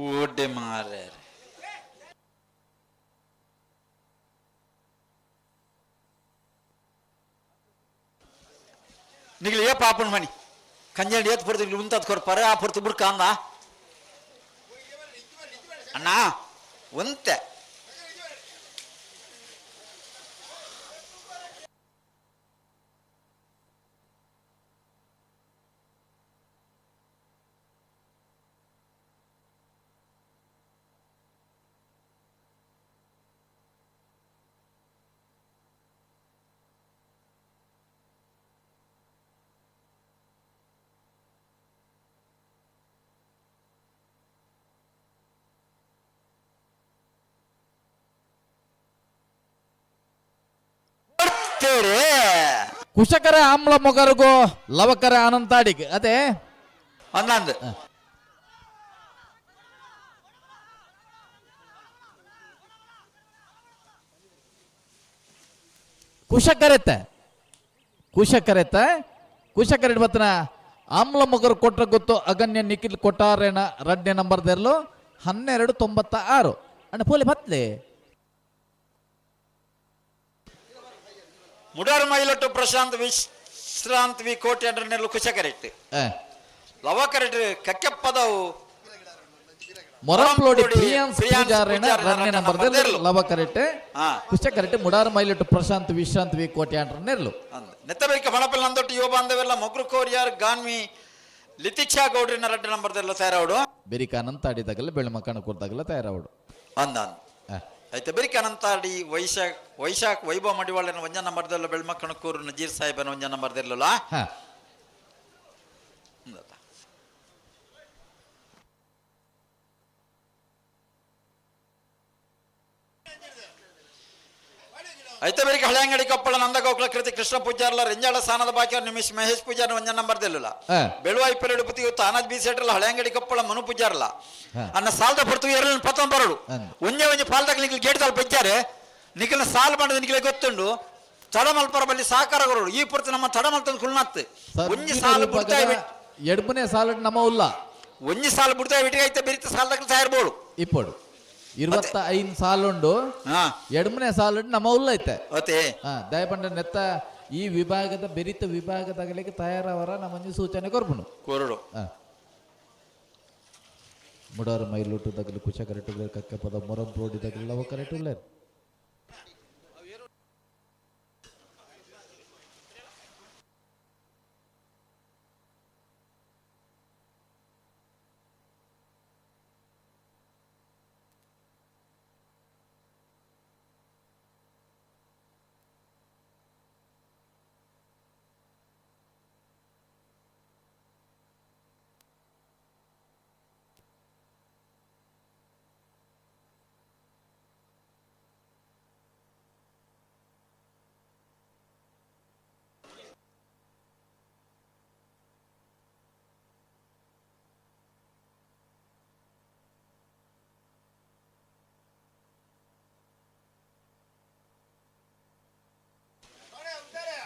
Speaker 5: ಓಡೆ ಮಾರ್ರೆ. ನಿಗ್ಲಿ ಏ ಪಾಪನ್ ಮಣಿ ಕಂಜಂಡಿ ಏತ್ ಪಡ್ತು ಇಲ್ಲಿ ಉಂತಾದ್ ಕೊರ್ಪಾರೆ ಆ ಪೊರ್ತು ಬುಡ್ಕ ಅಂದ ಅಣ್ಣ ಒಂತೆ ಕೊಡ್ತೇರೆ.
Speaker 6: ಕುಶಕರ ಆಮ್ಲ ಮೊಗರುಗೋ ಲವಕರ ಅನಂತಾಡಿಗೆ ಅದೇ.
Speaker 5: ಅಂದಂದು
Speaker 6: ಕುಶಕರೆತ್ತ ಕುಶಕರೆತ್ತ ಕುಶಕರೆಡ್ ಬತ್ತನ ಆಮ್ಲ ಮೊಗರು ಕೊಟ್ರ ಗೊತ್ತು ಅಗನ್ಯ ನಿಖಿಲ್ ಕೊಟ್ಟಾರೇನ ರಡ್ನೇ ನಂಬರ್ ದೆರ್ಲು 12.96 ಅಣ್ಣ ಪೋಲಿ ಬತ್ಲೆ.
Speaker 5: ಮುಡಾರ್ ಮೈಲೊಟ್ಟು ಪ್ರಶಾಂತ್ ವಿಶ್ರಾಂತ್ ವಿ ಕೋಟೆ ಅಂಡ್ರನೆಲ್ಲ ಕುಶ ಕರೆಕ್ಟ್ ಲವ ಕರೆಕ್ಟ್ ಕಕ್ಕೆಪ್ಪದವು.
Speaker 6: ಮೊರಂಪ್ಲೋಡಿ
Speaker 5: ಮೊರಂಪ್ಲೋಡಿ
Speaker 6: ಪ್ರಿಯಾನ್ಸ್
Speaker 5: ಪ್ರಿಯಾನ್ಸ್
Speaker 6: ಪೂಜಾರೇನ
Speaker 5: ಪೂಜಾರೇನ
Speaker 6: ರಡ್ನೇ ನಂಬರ್
Speaker 5: ನಂಬರ್
Speaker 6: ದೆರ್ಲು ಲವ ಕರೆಕ್ಟ್
Speaker 5: ಹಾ.
Speaker 6: ಕುಶ ಕರೆಕ್ಟ್ ಮುಡಾರ್ ಮೈಲೊಟ್ಟು ಪ್ರಶಾಂತ್ ವಿಶ್ರಾಂತ್ ವಿ ಕೋಟೆ ಅಂಡ್ರನೆರ್ಲು.
Speaker 5: ಅಂದ ನೆತ್ತಬೇಕ ಮಣಪಲ್ ನಂದೊಟ್ಟು ಯುವ ಬಾಂಧವೆಲ್ಲ ಮೊಗ್ರು ಕೋರಿಯಾರ್ ಗಾನ್ವಿ ಲಿತಿಕ್ಷಾ ಗೌಡ್ರಿನ ರಡ್ಡ ನಂಬರ್ದೆಲ್ಲ ತಯಾರಾವಡು.
Speaker 6: ಬೆರಿಕಾನಂತ ಆಡಿದಾಗಲ್ಲ ಬೆಳ್ಮಕ್ಕಣ ಕೊಡ್ದಾಗಲ್ಲ ತಯಾರಾವಡು.
Speaker 5: ಅಂದ ಅಂದ. ಆಯ್ತು ಬೆರಿಕ ಅನಂತಾಡಿ ವೈಶಾಖ್ ವೈಶಾಖ್ ವೈಭವ ಮಡಿವಾಳನ ಒಂಜ ನಂಬರ್ದೆಲ್ಲ ಬೆಳ್ಮಕ್ಕಣಕೂರು ನಜೀರ್ ಸಾಹೇಬನ ಒಂಜ ನಂಬರ್ದೆಲ್ಲ.
Speaker 6: ಹಾ.
Speaker 5: ಐತೆ ಬೆಳಿಗ್ಗೆ ಹಳೆಯಂಗಡಿ ಕೊಪ್ಪಳ ನಂದ ಗೋಕುಲ ಕೃತಿ ಕೃಷ್ಣ ಪೂಜಾರ್ಲ ರೆಂಜಾಳ ಸ್ಥಾನದ ಬಾಕಿ ನಿಮಿಷ್ ಮಹೇಶ್ ಪೂಜಾರ್ ಒಂಜ ನಂಬರ್ ದೆಲ್ಲುಲ. ಬೆಳುವಾಯಿ ಪೆರಡು ಪುತಿಯು ತಾನಜ್ ಬಿ ಸೆಟ್ರಲ್ಲ ಹಳೆಯಂಗಡಿ ಕೊಪ್ಪಳ ಮನು ಪೂಜಾರ್ಲ. ಅನ್ನ ಸಾಲದ ಪಡ್ತು ಎರಡನ ಪತ್ತೊಂದು ಬರಡು. ಒಂಜೆ ಒಂಜಿ ಪಾಲ್ದಾಗ ನಿಖಿಲ್ ಗೇಟ್ ತಾಲ್ ಬಜ್ಜಾರೆ ನಿಖಿಲ್ನ ಸಾಲ್ ಮಾಡಿದ ನಿಖಿಲ ಗೊತ್ತುಂಡು ತಡಮಲ್ಪರ ಬಲ್ಲಿ ಸಹಕಾರ ಕೊರಡು ಈ ಪುರ್ತು ನಮ್ಮ ತಡಮಲ್ತಂದು ಕುಲ್ನಾತ್ ಒಂಜಿ ಸಾಲು ಬಿಡ್ತಾ
Speaker 6: ಎಡ್ಬನೇ ಸಾಲಡ್ ನಮ್ಮ ಉಲ್ಲ.
Speaker 5: ಒಂಜಿ ಸಾಲು ಬಿಡ್ತಾ ಬಿಟ್ಟಿಗೆ ಐತೆ ಬೆರಿತ ಸಾಲದಾಗ ತಯಾರ್ಬೋಡು.
Speaker 6: ಇಪ್ಪಡು 25 ಸಾಲುಂಡು. ಎಡ್ಮನೆ ಸಾಲುಂಡು ನಮ್ಮ ಉಲ್ಲ ಐತೆ.
Speaker 5: ಅತೆ.
Speaker 6: ದಯಪಂಡ ನೆತ್ತ ಈ ವಿಭಾಗದ ಬೆರಿತ ವಿಭಾಗದಾಗಲಿಕ್ಕೆ ತಯಾರವರ ನಮ್ಮೊಂಜಿ ಸೂಚನೆ ಕೊರ್ಪುನು.
Speaker 5: ಕೊರಡು.
Speaker 6: ಮುಡಾರ ಮೈಲುಟು ದಗಲು ಕುಚ ಕರೆಟು ಕಕ್ಕೆ ಪದ ಮೊರಂ ಪ್ರೋಡಿ ದಗಲು ಲವ ಕರೆಟು ಉಲ್ಲೇರ್.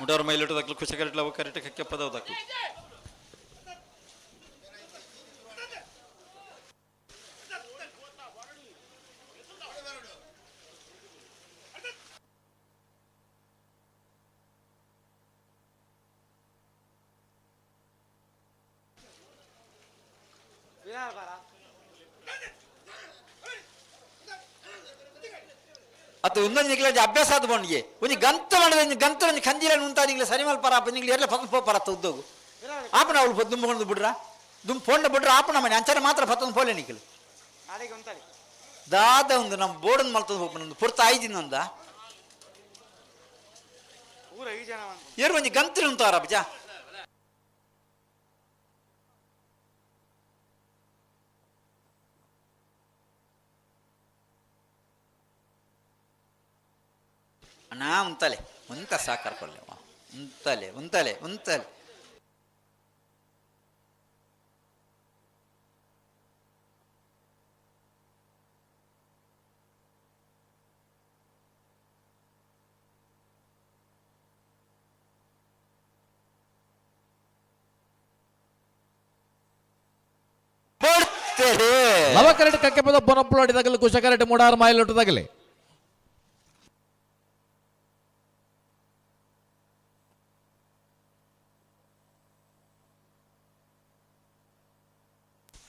Speaker 5: ಮುಡಾರ ಮೈಲುಟು ದಕ್ಕಲು ಕುಚ ಕರೆಟ್ ಲವ ಕರೆಟ್ ಕಕ್ಕೆ ಪದವು ದಕ್ಕಲು. ಅದು ಒಂದೊಂದು ನಿಗ್ಲ ಅಭ್ಯಾಸ ಆದ ಬಂಡಿಗೆ ಒಂಜಿ ಗಂತ ಮಾಡಿದ ಒಂಜಿ ಗಂತ ಒಂಜಿ ಕಂಜಿಲ ಉಂತ ನಿಗ್ಲ ಸರಿ ಮಲ್ಪರ ಆಪ ನಿಗ್ಲ ಎರ್ಲೆ ಪತ್ತೊಂದು ಪೋಪರ ಉದ್ದೋಗು ಆಪನ ಅವಳು ದುಂಬ ಕೊಂಡು ಬಿಡ್ರ ದುಂಬ ಫೋಂಡ ಬಿಡ್ರ ಆಪನ ಮನೆ ಅಂಚನೆ ಮಾತ್ರ ಪತ್ತೊಂದು ಪೋಲೆ ನಿಕ್ಲು ದಾದ ಒಂದು ನಮ್ಮ ಬೋರ್ಡ್ ಮಲ್ತದ ಹೋಗ್ಬಂದು ಒಂದು ಪುರ್ತ ಆಯ್ದಿನ ಏರು ಒಂಜಿ ಗಂತಿನ ಉಂತಾರ ಬಜ. ಅಣ್ಣ ಉಂತಲೆ ಉಂತ ಸಾಕರ್ಕೊಳ್ಳೆ ಉಂತಲೆ ಉಂತಲೆ ಉಂತಲೆ.
Speaker 6: ಲವಕರೆಟ್ ಕಕ್ಕೆಪದ ಪೊನಪ್ಪುಲಾಡಿ ತಗಲು ಕುಶಕರೆಟ್ ಮುಡಾರ್ ಮಾಯಿಲೊಟ್ಟು ತಗಲೆ.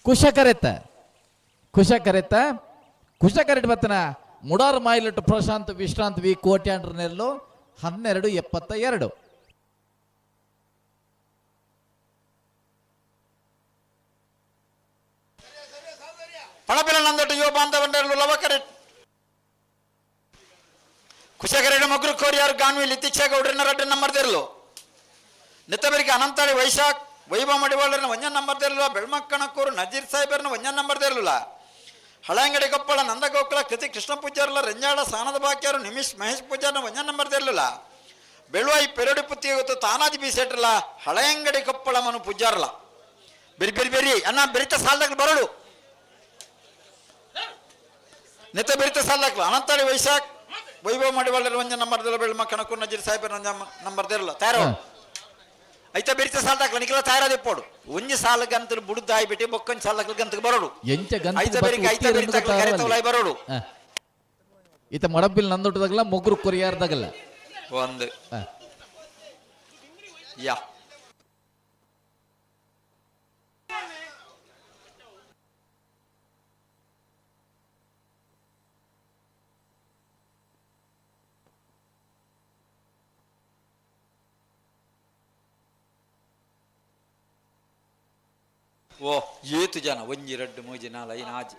Speaker 6: ಕುಶಕರೆತ್ತ ಕುಶಕರೆತ್ತ ಕುಶಕರೆಟ್ ಬತ್ತನ ಮುಡಾರ್ ಮಾಯಿಲೊಟ್ಟು ಪ್ರಶಾಂತ್ ವಿಶ್ರಾಂತ್ ವಿ ಕೋಟ್ಯಾಂಡ್ರ ನೆಲ್ಲು 12.72.
Speaker 5: ಪಣಪಿಲ ನಂದೊಟ್ಟು ಯುವ ಬಾಂಧವನ್ನೆರಡು ಲವಕರೆ ಕುಶಕರೆಡು ಮಗ್ರು ಕೋರಿಯಾರು ಗಾನ್ವಿ ಲಿತಿಕ್ಷ ಗೌಡ್ರನ್ನ ರಡ್ಡ ನಂಬರ್ ತೆರಲು. ನಿತ್ತಬರಿಗೆ ಅನಂತಾಳಿ ವೈಶಾಖ್ ವೈಭವ ಮಡಿವಾಳರನ್ನ ಒಂಜನ್ ನಂಬರ್ ತೆರಲು. ಬೆಳ್ಮಕ್ಕಣಕ್ಕೂರು ನಜೀರ್ ಸಾಹೇಬರನ್ನ ಒಂಜನ್ ನಂಬರ್ ತೆರಲಿಲ್ಲ. ಹಳಂಗಡಿ ಕೊಪ್ಪಳ ನಂದಗೋಕುಲ ಕೃತಿ ಕೃಷ್ಣ ಪೂಜಾರ್ಲ ರೆಂಜಾಳ ಸಾನದ ಬಾಕ್ಯಾರು ನಿಮಿಷ್ ಮಹೇಶ್ ಪೂಜಾರ್ನ ಒಂಜನ್ ನಂಬರ್ ತೆರಲಿಲ್ಲ. ಬೆಳುವಾಯಿ ಪೆರಡು ಪುತ್ತಿ ಗೊತ್ತು ತಾನಾಜಿ ಬೀಸೆಟ್ರಲ್ಲ ಹಳೆಯಂಗಡಿ ಕೊಪ್ಪಳ ಮನು ಪೂಜಾರ್ಲ ಬೆರಿ ಬೆರಿ ಬೆರಿ ಅಣ್ಣ ಬೆರಿತ ಸಾಲದಾಗ ಬರಡು ನಿತ ಬೆರಿತ ಸಾಲದಾಗ ಅನಂತಾಳಿ ವೈಶಾಖ್ ವೈಭವ ಮಡಿವಾಳರ ಒಂಜ ನಂಬರ್ ದೆಲ್ಲ ಬೆಳ್ಮ ಕಣಕು ನಜೀರ್ ಸಾಹೇಬರ ಒಂಜ ನಂಬರ್ ದೆಲ್ಲ ತಯಾರು ಐತ ಬೆರಿತ ಸಾಲದಾಗ ನಿಖಲ ತಯಾರಾದ ಪೋಡು ಒಂಜಿ ಸಾಲ ಗಂತಲು ಬುಡುದಾಯಿ ಬಿಟ್ಟು ಬೊಕ್ಕೊಂಜಿ ಸಾಲದಾಗ ಗಂತಕ್ಕೆ ಬರೋಡು.
Speaker 6: ಎಂಚ ಗಂತ
Speaker 5: ಐತ ಬೆರಿಕೆ ಐತ ಬೆರಿತ ಕರೆತವಲಾಯಿ ಬರೋಡು.
Speaker 6: ಈತ ಮಡಪಿಲ್ ನಂದೊಟ್ಟದಾಗಲ್ಲ ಮೊಗ್ರು ಕೊರಿಯಾರ್ದಾಗಲ್ಲ.
Speaker 5: ಒಂದು ಯಾ ಓ ಏತು ಜನ ಒಂಜಿ ರಡ್ಡು ಮೂಜಿ ನಾಲ್ ಐದು ಆಜಿ.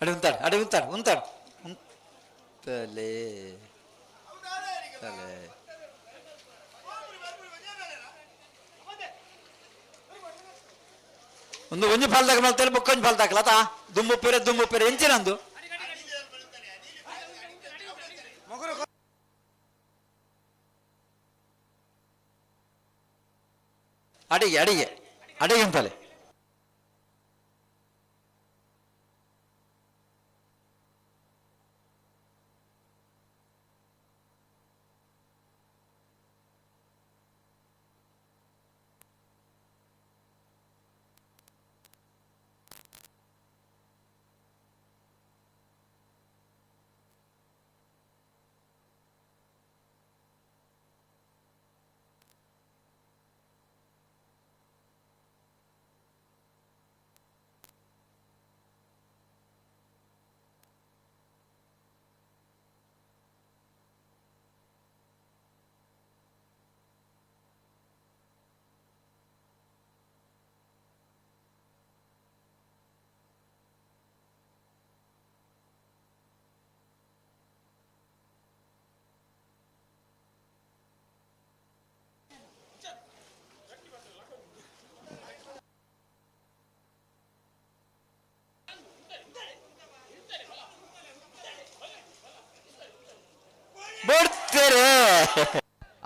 Speaker 5: ಅಡಿ ಉಂತಾಡು ಅಡಿ ಉಂತಾಡು ಉಂತಾಡು ಉಂತಲೇ ತಲೆ. ಒಂದು ಒಂಜಿ ಫಾಲ್ದಾಗ ಮಲ್ತಾರೆ ಬೊಕ್ಕೊಂಜಿ ಫಾಲ್ದಾಕಲ ತಾ ದುಂಬು ಪೇರೆ ದುಂಬು ಪೇರೆ ಎಂಚಿನಂದು. ಅಡಿಗೆ ಅಡಿಗೆ ಅಡಿಗೆ ಅಂತಲೆ.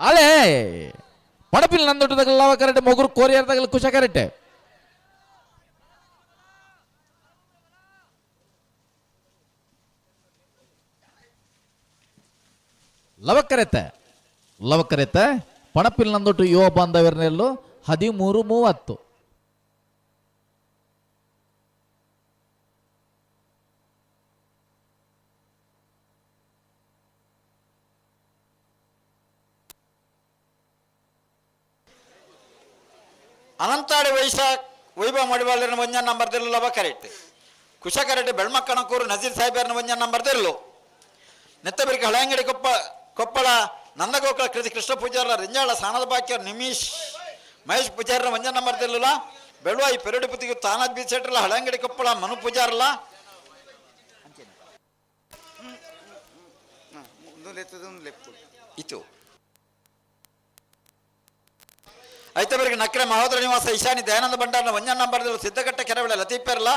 Speaker 6: ಅಲೆ ಪಡಪಿಲ್ ನಂದೊಟ್ಟದಗಲ ಲವ ಕರೆಟೆ ಮೊಗುರು ಕೋರಿಯರ್ದಗಲ ಕುಶ ಕರೆಟೆ. ಲವಕರೆತೆ ಲವಕರೆತೆ ಪಣಪಿಲ್ ನಂದೊಟ್ಟು ಯುವ ಬಾಂಧವ್ಯರ್ನೆಲ್ಲು 13:30.
Speaker 5: ಅನಂತಾಡಿ ವೈಶಾಖ್ ವೈಭವ ಮಡಿವಾಳರನ್ನ ಒಂಜನ್ ನಂಬರ್ ದಿಲ್ಲು ಲವ ಕರೆಕ್ಟ್. ಕುಶ ಕರೆಕ್ಟ್ ಬೆಳ್ಮಕ್ಕಣಕೂರು ನಜೀರ್ ಸಾಹೇಬರನ್ನ ಒಂಜನ್ ನಂಬರ್ ದಿಲ್ಲು. ನೆತ್ತಬೆರಿಗೆ ಹಳೆಯಂಗಡಿ ಕೊಪ್ಪ ಕೊಪ್ಪಳ ನಂದಗೋಕುಲ ಕೃತಿ ಕೃಷ್ಣ ಪೂಜಾರ ರಿಂಜಾಳ ಸಾನದ ಬಾಕ್ಯ ನಿಮೀಶ್ ಮಹೇಶ್ ಪೂಜಾರನ ಒಂಜನ್ ನಂಬರ್ ದಿಲ್ಲುಲ. ಬೆಳುವಾಯಿ ಪೆರಡು ಪುತಿಗೆ ತಾನಾಜ್ ಬಿ ಸೆಟ್ರಲ್ಲ ಹಳೆಯಂಗಡಿ ಕೊಪ್ಪಳ ಮನು ಪೂಜಾರಲ್ಲ. ಇತ್ತು ಐತಬರಿಗೆ ನಕ್ರೆ ಮಹೋದರ ನಿವಾಸ ಈಶಾನಿ ದಯಾನಂದ ಭಂಡಾರನ ಒಂಜನ್ ನಂಬರ್ ದಿಲ್ಲು. ಸಿದ್ದಘಟ್ಟ ಕೆರವಿಳ ಲತೀಫೆರ್ಲ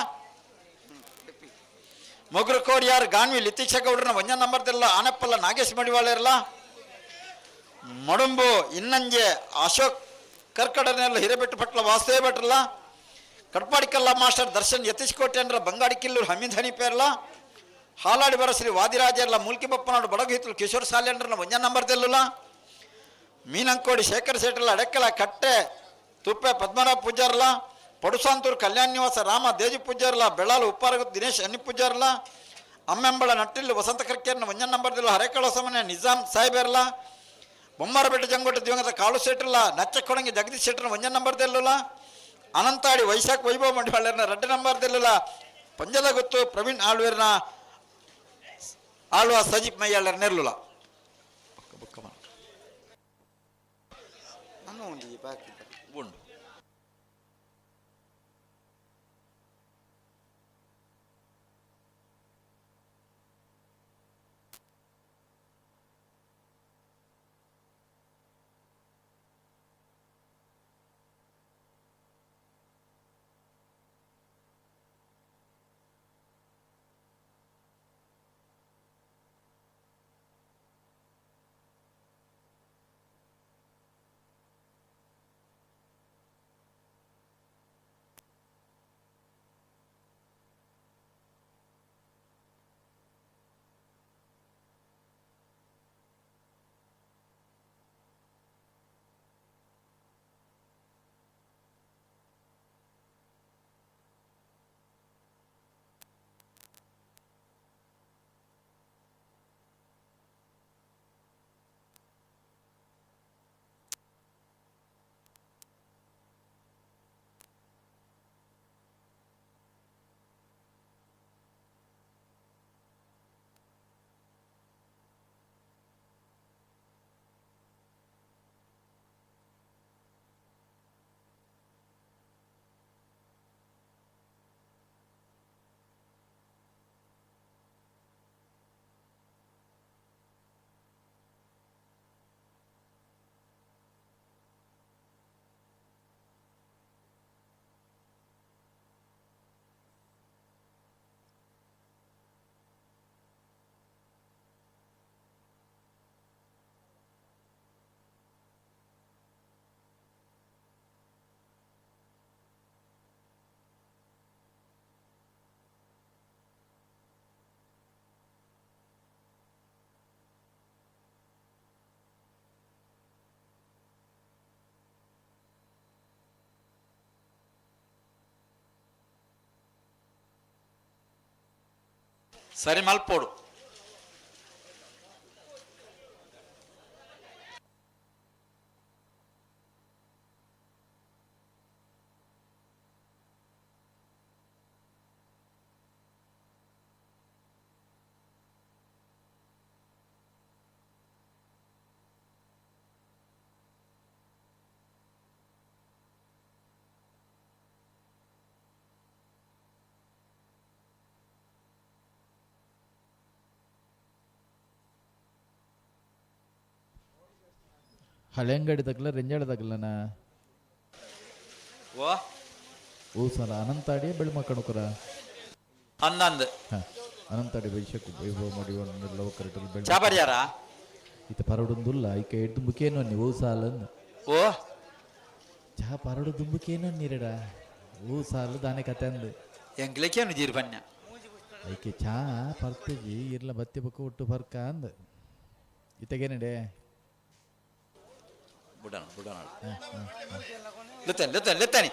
Speaker 5: ಮೊಗ್ರು ಕೋಡಿಯಾರ್ ಗಾನ್ವಿ ಲಿತೀಶ ಗೌಡ್ರನ ಒಂಜನ್ ನಂಬರ್ ದಿಲ್ಲ. ಆನಪ್ಪಲ್ಲ ನಾಗೇಶ್ ಮಡಿವಾಳ ಇರಲ್ಲ. ಮಡುಂಬು ಇನ್ನಂಜೆ ಅಶೋಕ್ ಕರ್ಕಡನೆಲ್ಲ ಹಿರೇಬೆಟ್ಟು ಪಟ್ಲ ವಾಸುದೇವ ಭಟ್ರಲ್ಲ. ಕಟ್ಪಾಡಿಕಲ್ಲ ಮಾಸ್ಟರ್ ದರ್ಶನ್ ಯತೀಶ್ ಕೋಟೆನ್ರ ಬಂಗಾಡಿ ಕಿಲ್ಲೂರು ಹಮೀದ್ ಹನೀಪೇರ್ಲ. ಹಾಲಾಡಿ ಬರ ಶ್ರೀ ವಾದಿರಾಜರ್ಲ ಮೂಲ್ಕಿ ಬಪ್ಪನಾಡು ಬಡಗು ಹಿತ್ತಲು ಕಿಶೋರ್ ಸಾಲ್ಯನ್ರನ ಒಂಜನ್ ನಂಬರ್ ದಿಲ್ಲುಲ. ಮೀನಂಕೋಡಿ ಶೇಖರ್ ಶೆಟ್ಟರ್ಲ ಅಡಕ್ಕಲ ಕಟ್ಟೆ ತುಪ್ಪೆ ಪದ್ಮನಾಭ ಪೂಜಾರ್ಲ. ಪಡುಸಾಂತೂರು ಕಲ್ಯಾಣ ನಿವಾಸ ರಾಮ ದೇಜಿ ಪೂಜಾರ್ಲ. ಬೆಳ್ಳಾಲು ಉಪ್ಪಾರಗುತ್ತು ದಿನೇಶ್ ಅನ್ನಿ ಪೂಜಾರ್ಲ. ಅಮ್ಮೆಂಬಳ ನಟ್ಟಿಲ್ಲು ವಸಂತ ಕರ್ಕೇರ್ನ ಒಂಜನ್ ನಂಬರ್ ದಿಲ್ಲ. ಹರೇಕಳ ಸಮನೆ ನಿಜಾಮ್ ಸಾಹೇಬರ್ಲ. ಬೊಮ್ಮಾರಬೆಟ್ಟ ಜಂಗೋಟ ದಿವಂಗತ ಕಾಳು ಶೆಟ್ಟರ್ಲ. ನಚ್ಚಕೊಡಂಗಿ ಜಗದೀಶ್ ಶೆಟ್ಟರ್ನ ಒಂಜನ್ ನಂಬರ್ ದಿಲ್ಲುಲ. ಅನಂತಾಡಿ ವೈಶಾಖ್ ವೈಭವ ಮಂಡಿವಾಳರ್ನ 2 ನಂಬರ್ ದಿಲ್ಲುಲ. ಪಂಜದ ಗೊತ್ತು ಪ್ರವೀಣ್ ಆಳ್ವೇರ್ನ ಆಳ್ವ ಸಜೀಪ್ ಮೈಯಾಳರ್ ನೆರ್ಲುಲ. ಉಂಡು. ಸರಿ ಮಲ್ಪೋಡು.
Speaker 6: ಹಳೆಂಗಡಿ ತಗಲ ರೆಂಜಾಳ ತಗಲನ.
Speaker 5: ಓ.
Speaker 6: ಓ ಸಲ ಅನಂತಾಡಿ ಬೆಳ್ಮಕ್ಕಣುಕರ.
Speaker 5: ಅಂದಂದು.
Speaker 6: ಅನಂತಾಡಿ ವೈಶಾಖ ವೈಭವ ಮಡಿವಾಳ ಲವ ಕರೆಟಲ್ ಬೆಳ್
Speaker 5: ಚಾಬರ್ಯಾರ.
Speaker 6: ಇತ್ತ ಪರಡುಂದುಲ್ಲ ಐಕೆ ದುಂಬುಕೇನು ಅನ್ನಿ ಓ ಸಾಲನ್ನು.
Speaker 5: ಓ.
Speaker 6: ಚಾ ಪರಡು ದುಂಬುಕೇನು ಅನ್ನಿರಡ ಓ ಸಾಲು ದಾನೆ ಕತೆ ಅಂದು.
Speaker 5: ಎಂಕ್ಲೇಕೇನು ಜೀರ್ ಬನ್ಯ.
Speaker 6: ಐಕೆ ಚಾ ಪರ್ತಜಿ ಇರ್ಲ ಬತ್ತಿ ಬೊಕ್ಕ ಒಟ್ಟು ಪರ್ಕ ಅಂದ್ ಇತ್ತಗೇನಡೆ.
Speaker 5: ಬುಡಣ ಬುಡಣ, ಲೆತ್ತಾನೆ ಲೆತ್ತಾನೆ ಲೆತ್ತಾನೆ.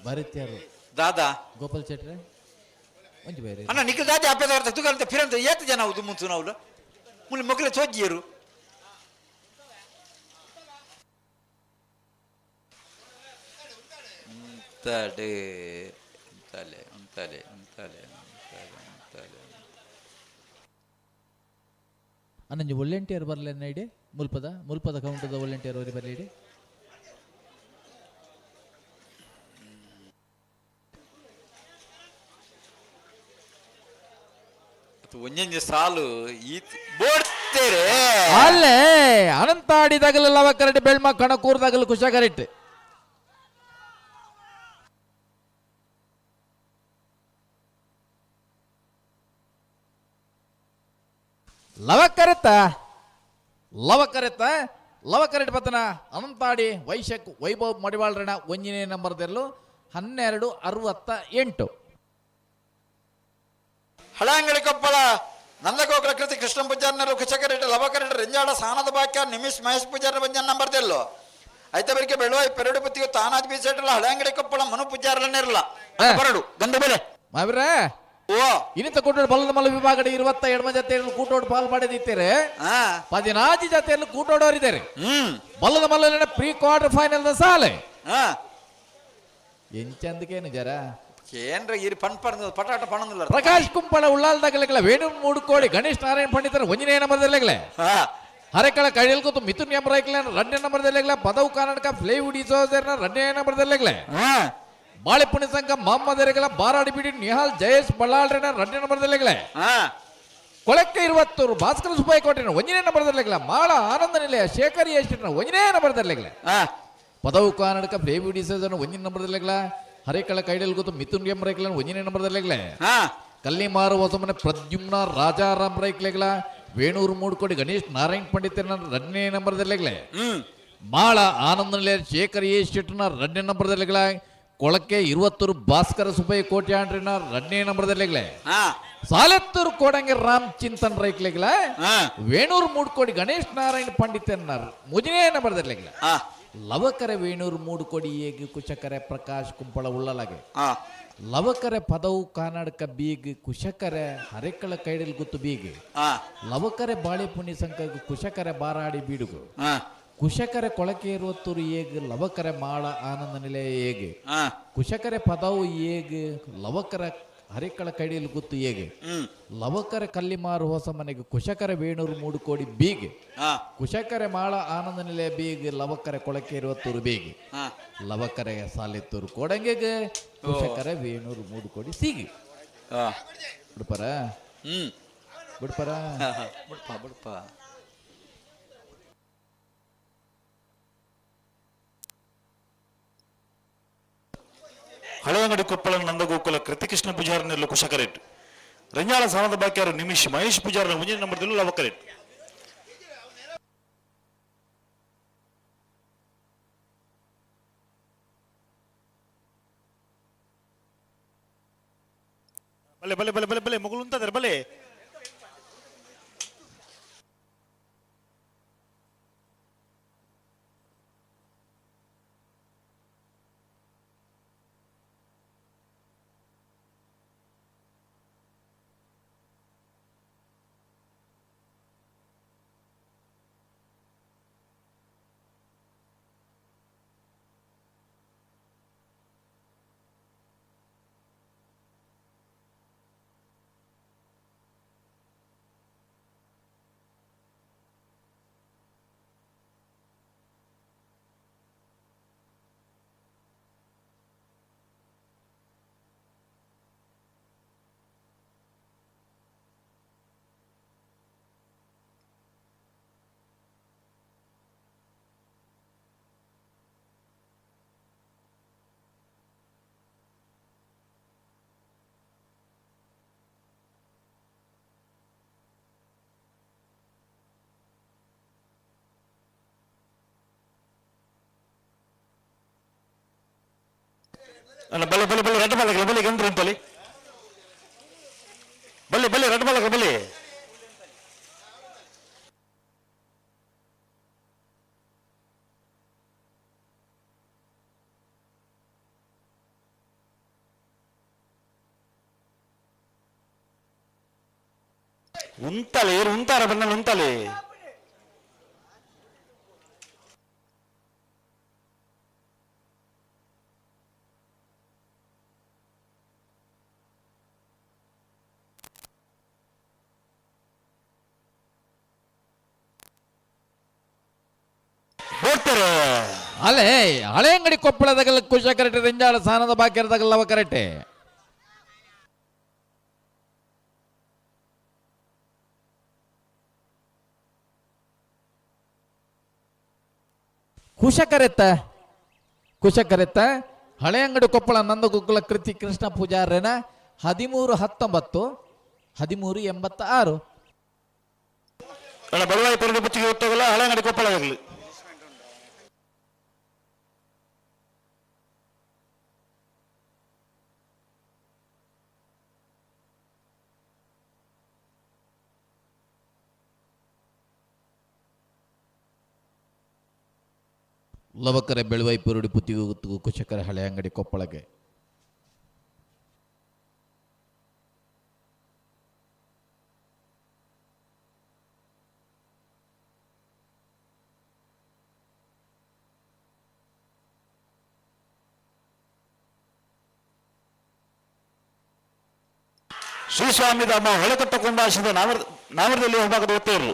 Speaker 6: ಬರಿತ್ಯಾರು.
Speaker 5: ದಾದಾ.
Speaker 6: ಗೋಪಾಲ್ ಶೆಟ್ರೆ, ಒಂಜಿ ಬೇರೆ.
Speaker 5: ಅಣ್ಣ, ನಿಖಿಲ್ ದಾದಿ ಅಪ್ಪದ ಅರ್ಥ ತುಗಂತ ಫಿರಂತ ಏತ್ ಜನ ಹೌದು ಮುಂಚು ನಾವು ಮುಲ್ಲಿ ಮೊಗಲೆ ತೋಜಿಯರು. ತಡೆ ತಲೆ ತಲೆ ತಲೆ ತಲೆ ತಲೆ.
Speaker 6: ಅನ್ನಂಜಿ ವಾಲಂಟಿಯರ್ ಬರಲೇನ ಇಡಿ, ಮುಲ್ಪದ ಮುಲ್ಪದ ಕೌಂಟದ ವಾಲಂಟಿಯರ್ ಅವ್ರಿಗೆ ಬರಲಿ ಇಡಿ.
Speaker 5: ಒಂಜೊಂಜಿ ಸಾಲು ಈ ಬೋಡ್ತೇರೆ.
Speaker 6: ಅಲ್ಲೇ ಅನಂತಾಡಿದಾಗಲೆಲ್ಲ ಕರೆಕ್ಟ್, ಬೆಳ್ಮ ಕಣಕೂರ್ದಾಗಲು ಕುಶ ಕರೆಕ್ಟ್. ಲವ ಕರೆತ, ಲವ ಕರೆತ, ಲವ ಕರೆಟ್ ಪತನ ಅನಂತಾಡಿ ವೈಶಕ್ ವೈಭವ್ ಮಡಿವಾಳ್ರಣ ಒಂಜನೇ ನಂಬರ್ದಲ್ಲೂ 12:68.
Speaker 5: ಹಳಂಗಡಿ ಕೊಪ್ಪಳ ನಂದಗೋಕುಲ ಕೃತಿ ಕೃಷ್ಣ ಪೂಜಾರ್ನರು ಕುಶಕರೆಡ್ಡಿ ಲವಕರೆಡ್ಡಿ ರೆಂಜಾಡ ಸಾನದ ಬಾಕ್ಯ ನಿಮಿಷ್ ಮಹೇಶ್ ಪೂಜಾರ ಬಂಜನ್ ನಂಬರ್ ದೆಲ್ಲು ಐತ ಬೆಳಿಗ್ಗೆ ಬೆಳುವಾಯಿ ಪೆರಡು ಪತ್ತಿಗೆ ತಾನಾಜ್ ಬೀಸೆಟ್ರಲ್ಲ ಹಳಂಗಡಿ ಕೊಪ್ಪಳ ಮನು ಪೂಜಾರ್ಲನ್ನಿರಲ್ಲ. ಬರಡು ಗಂಧ ಬೆಲೆ.
Speaker 6: ಮಾವಿರ.
Speaker 5: ಓ.
Speaker 6: ಇನ್ನಿತ ಕೂಟೋಡು ಬಲ್ಲದ ಮಲ್ಲ ವಿಭಾಗದ ಇರುವತ್ತ ಎಡಮ ಜತೆಯನ್ನು ಕೂಟೋಡು ಪಾಲ್ ಪಡೆದಿದ್ದಾರೆ. 14 ಜತೆಯನ್ನು ಕೂಟೋಡೋರಿದ್ದಾರೆ. ಬಲ್ಲದ ಮಲ್ಲನ ಪ್ರೀ ಕ್ವಾರ್ಟರ್ ಫೈನಲ್ ಸಾಲೆ. ಎಂಚಂದಕೇನು ಜರ.
Speaker 5: ಏನ್ರ ಇರಿ ಪಣ್ ಪಣ್ ಪಟಾಟ ಪಣಂದಿಲ್ಲ.
Speaker 6: ಪ್ರಕಾಶ್ ಕುಂಪಳ ಉಳ್ಳಾಲ್ದಾಗಲೆಗಳ ವೇಣು ಮೂಡುಕೋಡಿ ಗಣೇಶ್ ನಾರಾಯಣ ಪಂಡಿತರ ಒಂಜನೇ ನಂಬರ್ದಲ್ಲೆಗಲೆ. ಹರೆಕಳ ಕೈಯಲ್ಲಿ ಕೂತು ಮಿಥುನ್ ಎಂ ರೈಕ್ಲ ಎರಡನೇ ನಂಬರ್ದಲ್ಲೆಗಲ, ಪದವು ಕರ್ನಾಟಕ ಫ್ಲೇವ್ ಡಿಸೋಜರ್ನ ಎರಡನೇ ನಂಬರ್ದಲ್ಲೆಗಲೆ. ಬಾಳೆಪುಣಿ ಸಂಘ ಮೊಹಮ್ಮದ್ ಎರೆಗಲ ಬಾರಾಡಿ ಬಿಡಿ ನಿಹಾಲ್ ಜಯೇಶ್ ಬಳ್ಳಾಳ್ರನ ಎರಡನೇ ನಂಬರ್ದಲ್ಲೆಗಲೆ. ಕೊಳಕ್ಕೆ ಇರುವತ್ತೂರು ಭಾಸ್ಕರ ಸುಬ್ಬಯ್ಯ ಕೋಟೆನ ಒಂದನೇ ನಂಬರ್ದಲ್ಲೆಗಲ, ಮಾಳ ಆನಂದ ನಿಲಯ ಶೇಖರ್ ಯಶ್ನ ಒಂದನೇ ನಂಬರ್ದಲ್ಲೆಗಲೆ. ಪದವು ಕರ್ನಾಟಕ ಫ್ಲೇವ್ ಡಿಸೋಜರ್ನ ಒಂದನೇ ನಂಬರ್ದಲ್ಲೆಗಲ, ಹರೇಕಳ ಕೈಡಲ್ ಗೊತ್ತು ಮಿಥುನ್ ಎಂ ರೈಕ್ಲನ ಒಂದನೇ ನಂಬರ್ದಲ್ಲೆಗಲೆ. ಕಲ್ಲಿಮಾರು ಹೊಸಮನೆ ಪ್ರದ್ಯುಮ್ನ ರಾಜಾರಾಮ್ ರೈಕ್ಲೆಗಳ ವೇಣೂರು ಮೂಡ್ಕೋಡಿ ಗಣೇಶ್ ನಾರಾಯಣ್ ಪಂಡಿತನ ಎರಡನೇ ನಂಬರ್ದಲ್ಲೆಗಲೆ. ಮಾಳ ಆನಂದ ನಿಲಯ ಶೇಖರ್ ಎ ಶೆಟ್ಟನ ಎರಡನೇ ನಂಬರ್ದಲ್ಲೆಗಳ, ಕೊಳಕ್ಕೆ ಇರುವತ್ತೂರು ಭಾಸ್ಕರ ಸುಬ್ಬಯ್ಯ ಕೋಟ್ಯಾಂಡ್ರಿನ ಎರಡನೇ ನಂಬರ್ದಲ್ಲೆಗಲೆ. ಸಾಲೆತ್ತೂರು ಕೋಡಂಗಿ ರಾಮ್ ಚಿಂತನ್ ರೈಕ್ಲೆಗಳ ವೇಣೂರು ಮೂಡ್ಕೋಡಿ ಗಣೇಶ್ ನಾರಾಯಣ್ ಪಂಡಿತನ ಮೂರನೇ ನಂಬರ್ದಲ್ಲೆಗಳ. ಲವಕರೆ ವೇಣೂರು ಮೂಡುಕೋಡಿ ಏಗಿ ಕುಶಕರೆ ಪ್ರಕಾಶ್ ಕುಂಪಳ ಉಳ್ಳಲಾಗೆ. ಲವಕರೆ ಪದವು ಕರ್ನಾಟಕ ಬೀಗ್ ಕುಶಕರೆ ಹರೆಕಳ ಕೈಡಲ್ ಗುತ್ತು ಬೀಗ್. ಲವಕರೆ ಬಾಳೆಪುಣಿ ಸಂಕ ಕುಶಕರೆ ಬಾರಾಡಿ ಬೀಡುಗು. ಕುಶಕರೆ ಕೊಳಕೆ ಇರುವತ್ತೂರು ಏಗ್ ಲವಕರೆ ಮಾಳ ಆನಂದ ನಿಲಯ ಏಗ್. ಕುಶಕರೆ ಪದವು ಏಗ್ ಲವಕರ ಹರಿಕಳ ಕೈಡಿಯಲ್ಲಿ ಗುತ್ತು ಏಗೆ. ಲವಕರ ಕಲ್ಲಿಮಾರು ಹೊಸ ಮನೆಗೆ ಕುಶಕರ ವೇಣೂರು ಮೂಡುಕೋಡಿ ಬೀಗ್. ಕುಶಕರೆ ಮಾಳ ಆನಂದ ನಿಲಯ ಬೀಗ್ ಲವಕರೆ ಕೊಳಕೆ ಇರುವತ್ತೂರು ಬೀಗ್. ಲವಕರೆ ಸಾಲಿತ್ತೂರು ಕೋಡಂಗೆಗೆ ಕುಶಕರೆ ವೇಣೂರು ಮೂಡುಕೋಡಿ ಸೀಗಿ. ಬಿಡ್ಪರ. ಬಿಡ್ಪರ.
Speaker 5: ಬಿಡ್ಪ ಬಿಡ್ಪ.
Speaker 7: ಹಳೆಯಂಗಡಿ ಕೊಪ್ಪಳ ನಂದಗೋಕುಲ ಕೃತಿಕೃಷ್ಣ ಪೂಜಾರನೆಲ್ಲ ಕುಶಕರೇಟ್, ರಂಜಾಳ ಸಾನದ ಬಾಕಿಯಾರು ನಿಮಿಷ್ ಮಹೇಶ್ ಪೂಜಾರನ ಮುಂದಿನ ನಂಬರ್ದಲ್ಲಿ ಲವಕರೇಟ್. ಬಲೆ ಬಲೆ ಬಲೆ ಬಲೆ ಬಲೆ ಮಗಳು ಅಂತಾರೆ ಬಲೆ. ಅಲ್ಲ, ಬಲೆ ಬಲೆ ಬಲೆ ರಡ್ಡ ಬಾಲಕಲ ಬಲೆ ಗಂಡ್ರು ಉಂಟಲ್ಲಿ. ಬಲ್ಲೆ ಬಲ್ಲೆ ರಡ್ಡ ಬಾಲಕಲ ಬಲ್ಲೆ. ಉಂತಲೆ ಏರು ಉಂತಾರ ಬಣ್ಣ ಉಂತಲೆ. ಬೋಡ್ತಾರೆ.
Speaker 6: ಅಲೆ ಹಳೆಯಂಗಡಿ ಕೊಪ್ಪಳದಾಗಲ್ಲ ಕುಶ ಕರೆಟೆ ರೆಂಜಾಳ ಸಾನದ ಬಾಕಿರದಾಗಲ್ಲ ಅವ ಕರೆಟೆ. ಕುಶ ಕರೆತ್ತ ಕುಶ ಕರೆತ್ತ ಹಳೆಯಂಗಡಿ ಕೊಪ್ಪಳ ನಂದಗೋಕುಲ ಕೃತಿ ಕೃಷ್ಣ ಪೂಜಾರ್ಯನ 13-19, 13-86.
Speaker 7: ಅಲ್ಲ, ಬಡವಾಯಿ ಪರಡು ಬುತ್ತಿಗೆ ಹೊತ್ತಾಗಲ್ಲ ಹಳೆಯಂಗಡಿ ಕೊಪ್ಪಳ ಆಗಲಿ.
Speaker 6: ಲವಕರೆ ಬೆಳುವೈ ಪುರುಡಿ ಪುತ್ತಿಗೆ ಗುತ್ತಿಗೂ ಕುಶಕರೆ ಹಳೆ ಅಂಗಡಿ ಕೊಪ್ಪಳಗೆ.
Speaker 7: ಶ್ರೀ ಸ್ವಾಮಿ ಧಾಮ ಹೊಳೆಕಟ್ಟ ಕೊಂಡಾಶದ ನಾವರದಲ್ಲಿ ವಿಭಾಗದ ಒತ್ತೆಯರು.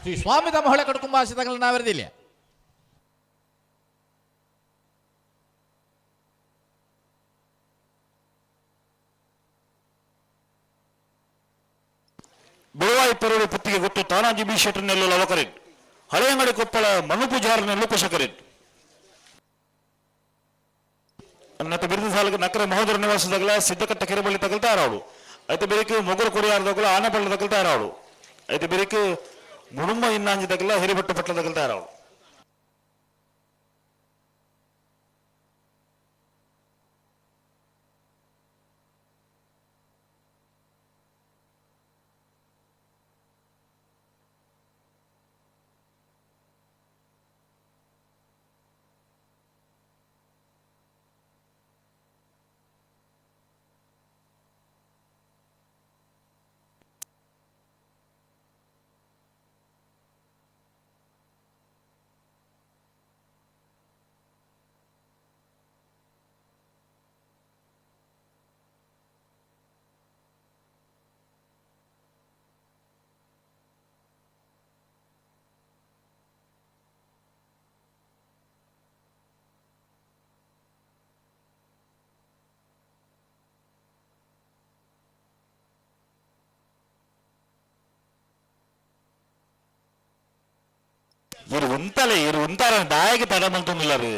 Speaker 6: ಶ್ರೀ ಸ್ವಾಮಿ ಧಾಮ ಹೊಳೆಕಟ್ಟ ಕುಂಬಾಶಿದಾಗಲ ನಾವರದಿಲ್ಲ.
Speaker 7: ಬೆಳುವಾಯಿ ಪೆರಡು ಪುತ್ತಿಗೆ ಗೊತ್ತು ತಾನಾಜಿ ಬಿ ಶೆಟ್ಟರ್ನೆಲ್ಲು ಲವಕರೆಡ್ ಹಳೆಯಂಗಡಿ ಕೊಪ್ಪಳ ಮನು ಪೂಜಾರನೆಲ್ಲು ಕುಶಕರೆಡ್ ನತ್ತ ಬಿರುದು ಸಾಲಕ್ಕೆ ನಕರ ಮಹೋದರ ನಿವಾಸದಾಗಲ ಸಿದ್ದಕಟ್ಟ ಕೆರೆಬಳ್ಳಿ ತಗಲ್ತಾ ಇರಾಳು. ಐತೆ ಬೆರಿಕೆ ಮೊಗರು ಕೊರಿಯಾರದಾಗಲ ಆನೆಪಳ್ಳ ತಗಲ್ತಾ ಇರಾಳು. ಐತೆ ಬೆರಿಕೆ ಮುಡುಂಬ ಇನ್ನಾಂಜಿ ತಗಲ ಹಿರಿಬಟ್ಟು ಪಟ್ಲ ತಗಲ್ತಾ ಇರಾಳು. ಇರು ಉಂತಲೆ ಇರು ಉಂತಾರ ದಾಯಗೆ ತಡ ಮಂತೊಂದಿಲ್ಲ ರೀ.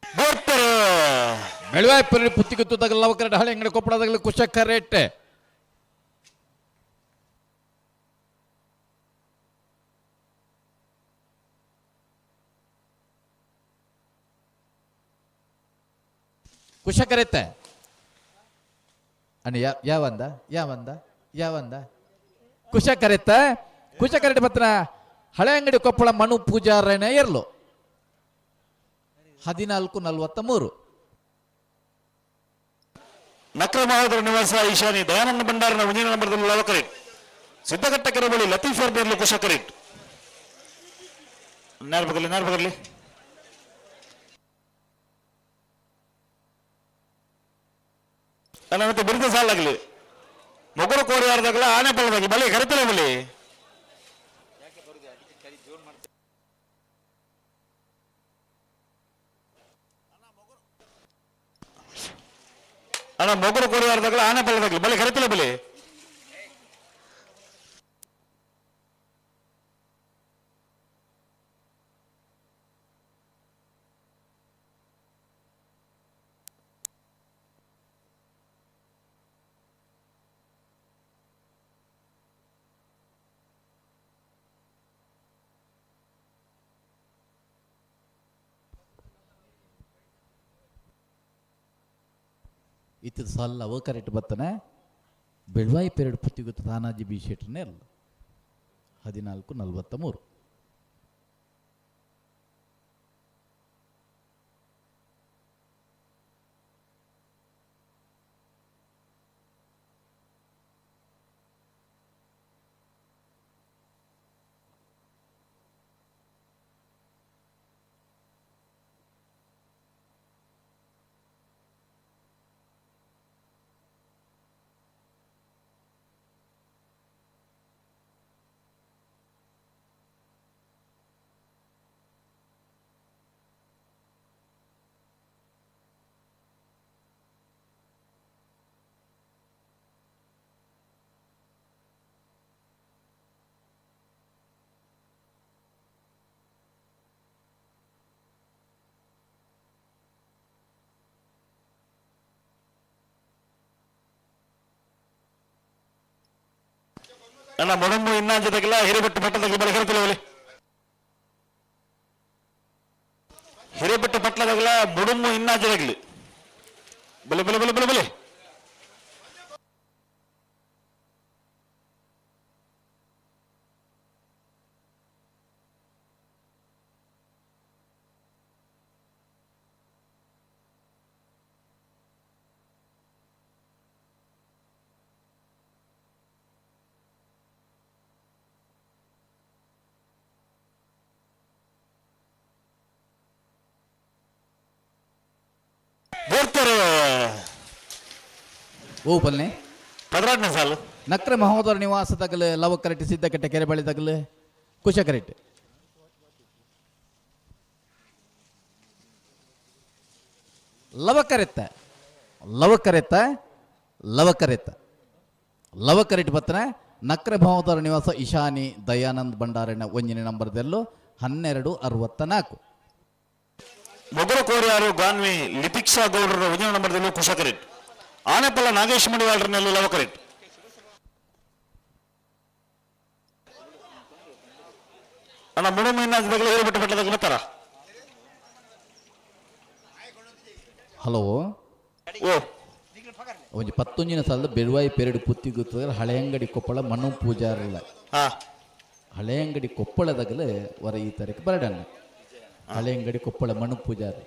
Speaker 7: ಬರ್ತಾರೆ.
Speaker 6: ಬೆಳುವಾಯಿ ಪುರುಡಿ ಪುತ್ತಿಗೆ ತಗಲ ಲವಕರೆಡ್ ಹಳೆ ಅಂಗಡಿ ಕೊಪ್ಪಳದಾಗಲ ಕುಶ ಕರೆಟೆ. ಕುಶ ಕರೆತ್ತೆ ಅಣ್ಣ ಯಾವಂದ ಯಾವಂದ ಯಾವಂದ ಕುಶ ಕರೆತ್ತ ಕುಶ ಕರೆಟ್ ಪತ್ರ ಹಳೆ ಅಂಗಡಿ ಕೊಪ್ಪಳ ಮನು ಪೂಜಾರನ ಎರ್ಲು 14-43.
Speaker 7: ನಕ್ರ ಮಹೋದರ ನಿವಾಸ ಈಶಾನಿ ದಯಾನಂದ ಭಂಡಾರನ ಮುಂದಿನ ನಂಬರ್ದಲ್ಲಿ ಲವಕರೇಟ್ ಸಿದ್ದಘಟ್ಟ ಕೆರೆ ಬಳಿ ಲತೀಫ್ ಬೇರ್ಲು ಕುಶಕರೇಟ್ ನೇರ್ಬಗಲಿ ನೇರ್ಬಗಲಿ. ಅಲ್ಲ ಮತ್ತೆ ಬಿರುದು ಸಾಲಾಗ್ಲಿ ಮೊಗರು ಕೋರಿಯಾರ್ದಾಗಲ ಆನೆ ಪಳ್ಳದಾಗಲಿ ಬಲಿ ಕರಿತಲೆ ಬಲಿ. ಅಣ್ಣ ಮೊಗರು ಕೋರಿಯಾರ್ದಾಗಲ ಆನೆ ಪಳ್ಳದಾಗಲಿ ಬಲಿ ಕರಿತಲೆ ಬಲಿ.
Speaker 6: ಇತ್ತದ ಸಾಲ ಅವ ಕರೆಕ್ಟ್ ಬತ್ತನೆ. ಬೆಳ್ವಾಯಿ ಪೆರಡು ಪುತ್ತಿಗುತ್ತು ತಾನಾಜಿ ಬಿ ಶೆಟ್ಟರ್ನೇ ಅಲ್ಲ. 14:43.
Speaker 7: ಅಣ್ಣ ಮೊಡಂಬು ಇನ್ನಾಂಜದಾಗಲ ಹಿರೇಬೆಟ್ಟು ಪಟ್ಟದಾಗ ಬಲ ಕರಿತಿಲ್ಲ. ಹಿರೇಬೆಟ್ಟು ಪಟ್ಟಣದಾಗಲ ಮುಡುಮು ಇನ್ನಾಂಜದಾಗಲಿ ಬಲೆ ಬಲೆ ಬಲೆ ಬಲೆ ಬಲೆ. ಬೋರ್ತಾರೆ.
Speaker 6: ಓ ಪಲ್ನೆ.
Speaker 7: 12ನೇ ಸಾಲು.
Speaker 6: ನಕ್ರ ಮಹೋದರ ನಿವಾಸ ತಗಲು ಲವ ಕರೆಕ್ಟ್, ಸಿದ್ದಕಟ್ಟೆ ಕೆರೆಬಳ್ಳಿ ತಗಲು ಕುಶ ಕರೆಕ್ಟ್. ಲವ ಕರೆತ್ತ ಲವ ಕರೆತ್ತ ಲವ ಕರೆತ್ತ ಲವ ಕರೆಕ್ಟ್ ಬತ್ತನ. ನಕ್ರ ಮಹೋದರ ನಿವಾಸ ಇಶಾನಿ ದಯಾನಂದ್ ಭಂಡಾರಣ್ಣ ಒಂಜಿನ ನಂಬರ್ದಲ್ಲೂ. 12:64.
Speaker 7: ಮೊಗರು ಕೋರಿಯಾರು ಗಾನ್ವಿ ಲಿಪಿಕ್ಷಾ ಗೌಡರ ಒಂದನೇ ನಂಬರ್ದಲ್ಲೂ ಕುಶ ಕರೆಕ್ಟ್. ಆನೆಪಲ್ಲ ನಾಗೇಶ್ ಮಡಿವಾಳರನ್ನೆಲ್ಲ ಲವ ಕರೆಕ್ಟ್. ಅಣ್ಣ ಮುಡುಮು ಇನ್ನಾಂಜದಾಗಲ ಹಿರೇಬೆಟ್ಟು ಪಟ್ಟಣದಾಗ ಬರ್ತಾರ.
Speaker 6: ಹಲೋ.
Speaker 7: ಓ.
Speaker 6: ಒಂಜಿ ಪತ್ತೊಂಜಿನ ಸಾಲದ ಬೆರುವಾಯಿ ಪೆರಡು ಪುತ್ತಿ ಗುತ್ತದ ಹಳೆಯಂಗಡಿ ಕೊಪ್ಪಳ ಮಣ್ಣು ಪೂಜಾರಲ್ಲ.
Speaker 7: ಹಾ.
Speaker 6: ಹಳೆಯಂಗಡಿ ಕೊಪ್ಪಳದಾಗಲೇ ವರ ಈ ತಾರೀಕು ಬರಡಣ್ಣ. ಹಳೆಯಂಗಡಿ ಕೊಪ್ಪಳ ಮಣ್ಣು ಪೂಜಾರಿ.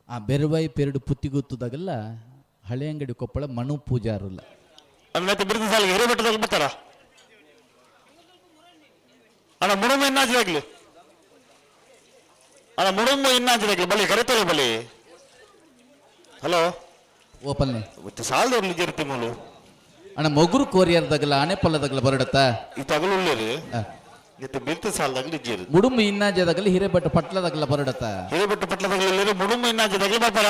Speaker 6: ಆ ಬೆರುವಾಯಿ ಪೆರಡು ಪುತ್ತಿಗುತ್ತದಾಗಲ್ಲ ಹಳೆಯಂಗಡಿ ಕೊಪ್ಪಳ ಮಣ್ಣು ಪೂಜಾರಲ್ಲ.
Speaker 7: ಮತ್ತೆ ಬಿರುದು ಸಾಲಿಗೆ ಹಿರೇಬೆಟ್ಟದಾಗ ಬರ್ತಾರ. ಅಣ್ಣ ಮುಡುಮು ಇನ್ನಾಂಜದಾಗ್ಲಿ, ಅಣ್ಣ ಮುಡುಮು ಇನ್ನಾಂಜದಾಗ್ಲಿ ಬಲಿ ಕರಿತಾರೆ ಬಲಿ. ಹಲೋ.
Speaker 6: ಓಪಲ್ನೆ.
Speaker 7: ಮತ್ತೆ ಸಾಲದವ್ರು ನಿಜ ಇರ್ತಿ ಮೂಲು.
Speaker 6: ಅಣ್ಣ ಮೊಗುರು ಕೋರಿಯರ್ದಾಗಲ್ಲ ಆಣೆಪಲ್ಲದಾಗಲ ಬರಡತ್ತ.
Speaker 7: ಈ ತಗಲುಳ್ಳೇರಿ ಇತ್ತು ಬಿರ್ತ ಸಾಲದಾಗಲಿ ಇಜ್ಜಿರಿ.
Speaker 6: ಮುಡುಮು ಇನ್ನಾಜದಾಗಲಿ ಹಿರೇಬೆಟ್ಟ ಪಟ್ಲದಾಗಲ ಬರಡತ್ತ.
Speaker 7: ಹಿರೇಬೆಟ್ಟು ಪಟ್ಟಣದಾಗಲಿ ಮುಡುಮು ಇನ್ನಾಂಜದಾಗಲಿ ಬರ್ತಾರ.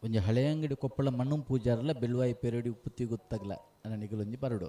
Speaker 6: ಒಂಜಿ ಹಳೆಯಂಗಡಿ ಕೊಪ್ಪಳ ಮಣ್ಣು ಪೂಜಾರಲ್ಲ ಬೆಳ್ವಾಯಿ ಪೆರಡಿ ಪುತ್ತಿ ಗೊತ್ತಾಗಲ ನನಗೆ ಬರಡು.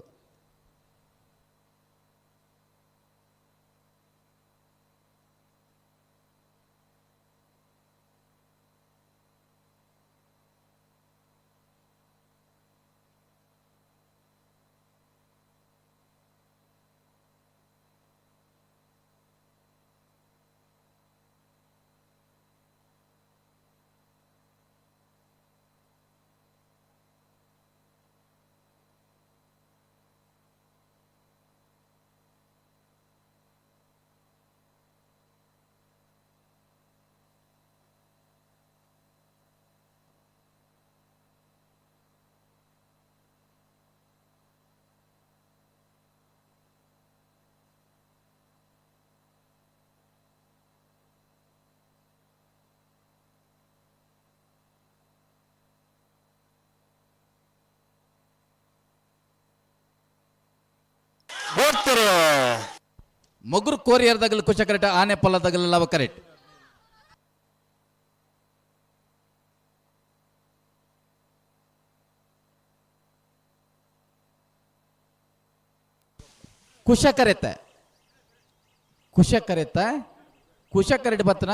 Speaker 7: ಬೋಡ್ತಾರೆ.
Speaker 6: ಮೊಗುರು ಕೋರಿಯರ್ದಗಲ್ ಕುಶಕರೆಟ್ ಆನೆ ಪಲ್ಲದಗಲ್ ಲವ ಕರೆಟ್. ಕುಶಕರೆತ ಕುಶಕರೆತ ಕುಶಕರೆಟ್ ಬತ್ತನ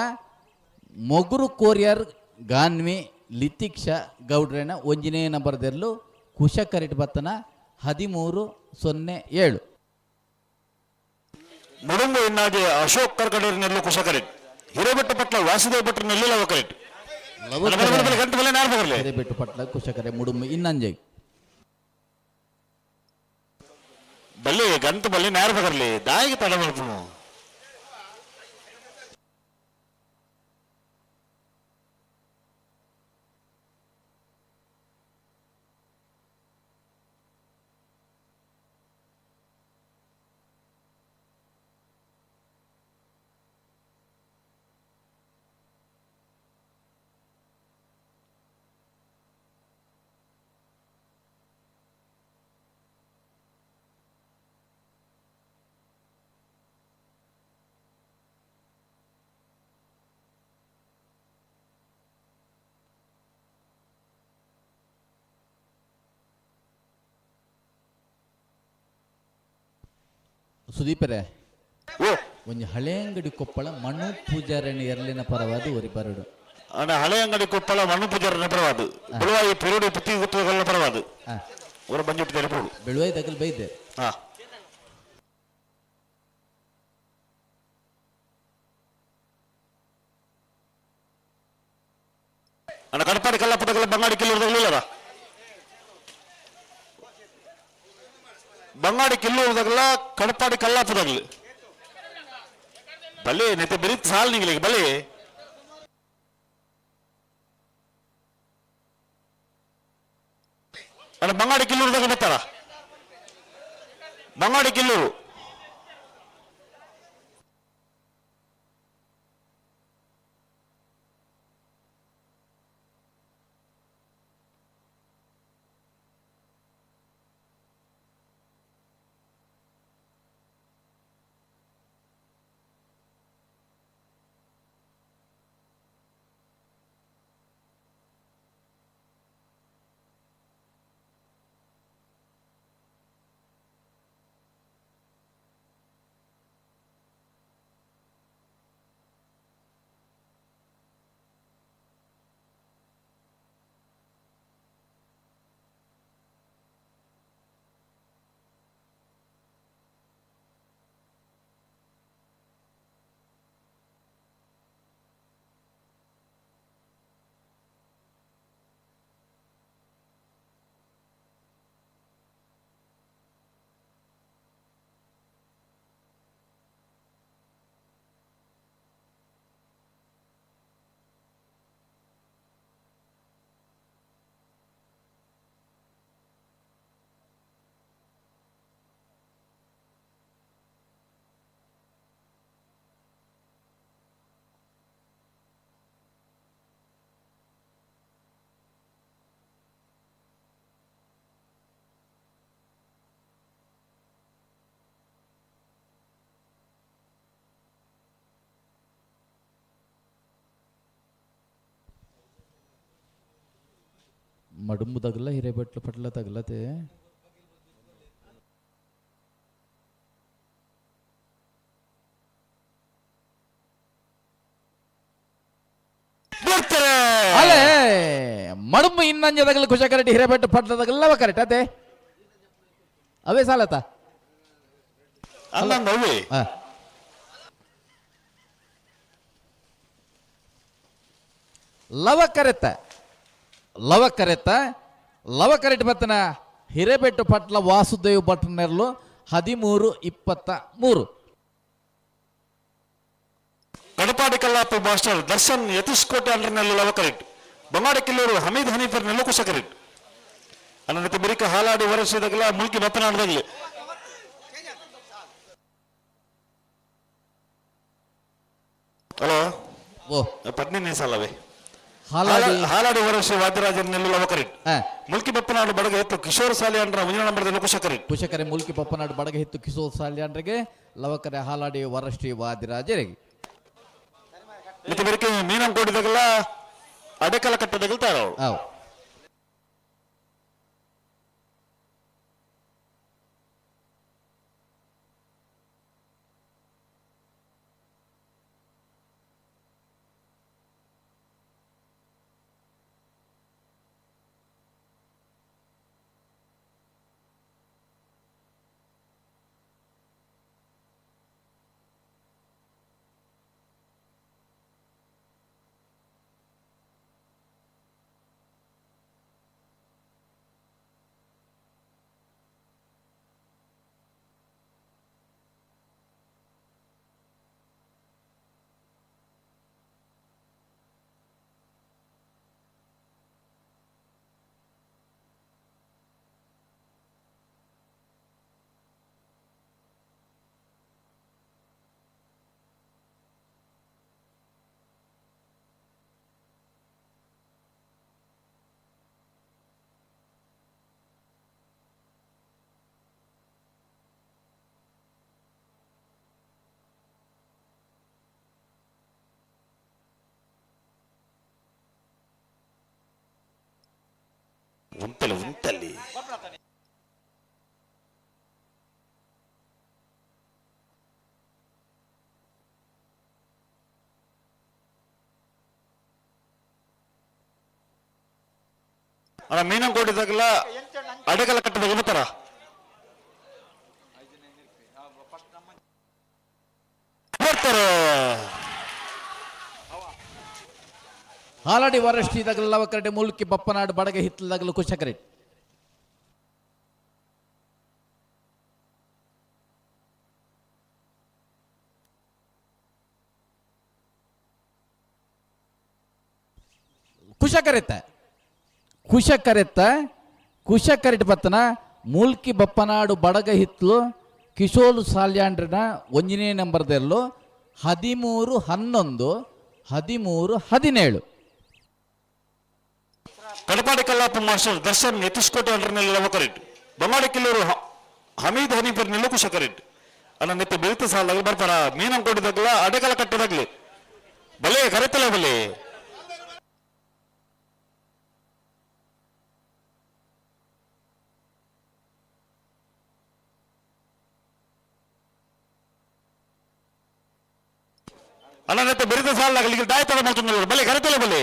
Speaker 6: ಮೊಗುರು ಕೋರಿಯರ್ ಗಾನ್ವಿ ಲಿತಿಕ್ಷ ಗೌಡ್ರೇನ ಒಂಜಿನೇ ನಂಬರ್ ದೆರ್ಲು ಕುಶಕರೆಟ್ ಬತ್ತನ 13-07.
Speaker 7: ಮುಡುಂಬು ಇನ್ನಾಜೆ ಅಶೋಕ್ ಕರ್ಕಡೂರಿನಲ್ಲೂ ಕುಶಕರೆಟ್. ಹಿರೇಬೆಟ್ಟ ಪಟ್ಲ ವಾಸುದೇವ ಭಟ್ರನಲ್ಲೂ ಲವಕರೆಟ್. ಗಂಟು ಬಲೆ ನಾರ್ ಬರಲಿ.
Speaker 6: ಹಿರೇಬೆಟ್ಟು ಪಟ್ಲ ಕುಶಕರೆ ಮುಡುಂಬು ಇನ್ನಂಜೆ.
Speaker 7: ಬಲ್ಲಿ ಗಂಟು ಬಲ್ಲಿ ನಾರ್ ಬರಲಿ ದಾಯಿಗೆ ತಡ ಮಲ್ಪುನು.
Speaker 6: ಸುದೀಪರೇ,
Speaker 7: ಓ.
Speaker 6: ಒಂಜಿ ಹಳೆಯಂಗಡಿ ಕೊಪ್ಪಳ ಮಣ್ಣು ಪೂಜಾರಣ ಎರಲಿನ ಪರವಾದ ಒರಿ ಬರಡು.
Speaker 7: ಅಣ್ಣ, ಹಳೆ ಅಂಗಡಿ ಕೊಪ್ಪಳ ಮಣ್ಣು ಪೂಜಾರನ ಪರವಾದ ಬುಳುವಾಯಿ ಪೆರುಡು ಪುತ್ತಿ ಗುತ್ತುಗಳ ಪರವಾದ ಊರ ಬಂಜುಟ್ಟು ತೆರಪೋಡು.
Speaker 6: ಬೆಳುವಾಯಿ ದಗಲ್ ಬೈದೆ.
Speaker 7: ಹಾ, ಅಣ್ಣ, ಕಡಪಾಡಿ ಕಲ್ಲಪ್ಪದಗಲ ಬಂಗಾಡಿ ಕಿಲ್ಲೂರ್ದಾಗಲಿಲ್ಲದ ಬಂಗಾಡಿ ಕಿಲ್ಲೂರ್ದಾಗಲ ಕಡಪಾಡಿ ಕಲ್ಲಾಪದಾಗಲಿ ಬಲಿ ನೆತ್ತೆ ಬರೀತ್ ಸಾಲ್ ನಿಂಗ್ಲಿಗೆ ಬಲಿ. ಅಣ್ಣ, ಬಂಗಾಡಿ ಕಿಲ್ಲೂರ್ದಾಗ ಬರ್ತಾರ ಬಂಗಾಡಿ ಕಿಲ್ಲೂರು.
Speaker 6: ಮಡುಂಬು ತಗಲ ಹಿರೇಬೆಟ್ಲು ಪಟ್ಲ ತಗಲತೆ.
Speaker 7: ಬರ್ತಾರೆ.
Speaker 6: ಅಲೆ ಮಡುಂಬು ಇನ್ನಂಜ ತಗಲ ಕುಶ ಕರೆಕ್ಟ್ ಹಿರೇಬೆಟ್ಟು ಪಟ್ಲ ತಗಲ್ಲ ಕರೆಕ್ಟ್ ಅದೇ ಅವೇ ಸಾಲತ.
Speaker 7: ಅಲ್ಲ ಅವೇ.
Speaker 6: ಲವ ಕರೆತ ಲವ ಕರೆತ ಲವ ಕರೆಟ್ ಬತ್ತನ ಹಿರೇಬೆಟ್ಟು ಪಟ್ಲ ವಾಸುದೇವ್ ಭಟ್ನೆರ್ಲು 13-23.
Speaker 7: ಕಡಪಾಡಿ ಕಲ್ಲಾಪು ಮಾಸ್ಟರ್ ದರ್ಶನ್ ಯತೀಶ್ ಕೋಟೆ ಅಂಡ್ರನಲ್ಲಿ ಲವ ಕರೆಕ್ಟ್. ಬಂಗಾಡ ಕಿಲ್ಲೂರು ಹಮೀದ್ ಹನೀಫರ್ ನೆಲ್ಲು ಕುಶ ಕರೆಕ್ಟ್. ಅನ್ನತ್ತೆ ಬರಿಕ ಹಾಲಾಡಿ ವರಸಿದಾಗಲ ಮುಲ್ಕಿ ಬಪ್ಪನಾಡದಾಗಲಿ. ಹಲೋ.
Speaker 6: ಓ.
Speaker 7: 15 ಸಾಲವೇ.
Speaker 6: ಹಾಲಾಡಿ
Speaker 7: ಹಾಲಾಡಿ ವರಶ್ರೀ ವಾದ್ಯರಾಜರ ನೆಲ್ಲು ಲವಕರಿಟ್.
Speaker 6: ಆ.
Speaker 7: ಮುಲ್ಕಿ ಬಪ್ಪನಾಡು ಬಡಗ ಎತ್ತು ಕಿಶೋರ್ ಸಾಲಿ ಅಂದ್ರ ಮುಂದಿನ ನಂಬರ್ ಕುಶಕರಿಟ್.
Speaker 6: ಕುಶಕರೆ ಮುಲ್ಕಿ ಬಪ್ಪನಾಡು ಬಡಗ ಹಿತ್ತು ಕಿಶೋರ್ ಸಾಲ್ಯಾಂಡ್ರಿಗೆ ಲವಕರೆ ಹಾಲಾಡಿ ವರಶ್ರೀ ವಾದಿರಾಜರಿಗೆ.
Speaker 7: ಮತ್ತೆ ಬೆರಕೆ ಮೀನಂಕೋಟಿದಾಗಲ್ಲ ಅಡೆಕಲ ಕಟ್ಟದಾಗಲ್ ತಾರವಳು.
Speaker 6: ಆವ್.
Speaker 7: ಉಂತಲಿ ಉಂತಲಿ. ಅಣ್ಣ ಮೀನಂಕೋಟಿದಾಗಲ್ಲ ಅಡೆಕಲ ಕಟ್ಟದಾಗ ಬರ್ತಾರ ಬರ್ತಾರೆ.
Speaker 6: ಹಾಲಾಡಿ ವರಶ್ರೀ ದಗಲ ಲವಕರಡೆ ಮುಲ್ಕಿ ಬಪ್ಪನಾಡು ಬಡಗ ಹಿತ್ತಲದಗಲು ಕುಶಕರೆ. ಕುಶಕರೆತ್ತ ಕುಶಕರೆತ್ತ ಕುಶಕರಿಟ್ ಬತ್ತನ ಮೂಲ್ಕಿ ಬಪ್ಪನಾಡು ಬಡಗ ಹಿತ್ಲು ಕಿಶೋಲು ಸಾಲ್ಯಾಂಡ್ರನ ಒಂದನೇ ನಂಬರ್ದಲ್ಲೂ 13 11 13 17.
Speaker 7: ಕಡಪಾಡಿ ಕಲ್ಲಾಪ ಮಾಸ್ಟರ್ ದರ್ಶನ್ ಯತೀಶ್ ಕೋಟೆ ಅಂಡ್ರನೆಲ್ಲ ಲವಕರಿಟ್. ಬೊಮ್ಮಾಡಿ ಕಿಲ್ಲೂರು ಹಮೀದ್ ಹನೀಫರ್ ನೆಲ್ಲು ಕುಶಕರಿಟ್. ಅಲ್ಲ ನೆತ್ತ ಬೆಳಿತ ಸಾಲಾಗಲಿ ಬರ್ತಾರ ಮೀನಂಕೋಟಿದಾಗಲ ಅಡೆಕಲ ಕಟ್ಟದಾಗ್ಲಿ ಬಲೆ ಕರೆತಲ ಬಲೆ. ಅಲ್ಲ ನೆತ್ತ ಬೆರಿತ ಸಾಲಾಗಲಿ ಈಗ ದಾಯತನ ಮಾಡ್ಕೊಂಡು ಬಲೆ ಕರೆತಲ ಬಲೆ.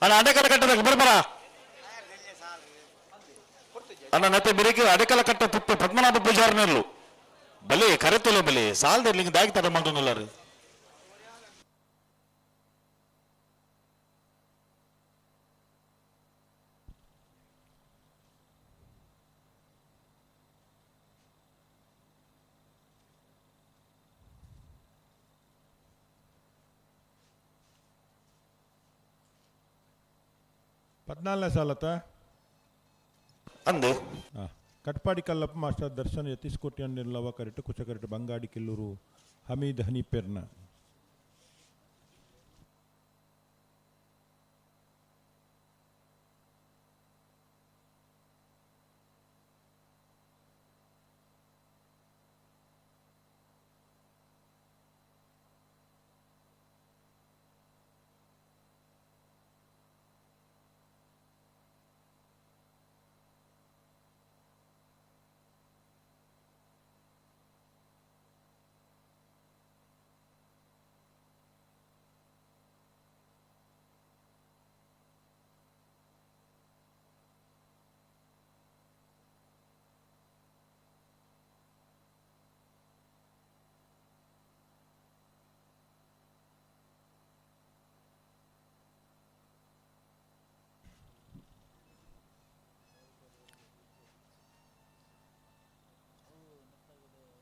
Speaker 7: ಅಣ್ಣ ಅಡೆಕಲ ಕಟ್ಟದಾಗ ಬರ್ಬರ ಅಣ್ಣ ನತ್ತೆ ಬೆರಿಕೆ ಅಡೆಕಲ ಕಟ್ಟ ಪುಟ್ಟ ಪದ್ಮನಾಭ ಪೂಜಾರನಲ್ಲು ಬಲೆ ಕರೆತೊಲೆ ಬಲೆ ಸಾಲದಲ್ಲಿ ದಾಗಿ ತಡ ಮಾಡ್ದೊಂದುಲ್ಲಾರು.
Speaker 1: 14ನೇ ಸಾಲತ್ತ.
Speaker 7: ಅಂದು.
Speaker 1: ಕಟ್ಪಾಡಿ ಕಲ್ಲಪ್ಪ ಮಾಸ್ಟರ್ ದರ್ಶನ್ ಯತೀಶ್ ಕೋಟ್ಯಾನ್ ಲವ ಕರೆಟು ಕುಚಕರೆಟು ಬಂಗಾಡಿ ಕಿಲ್ಲೂರು ಹಮೀದ್ ಹನೀಪೆರ್ನ.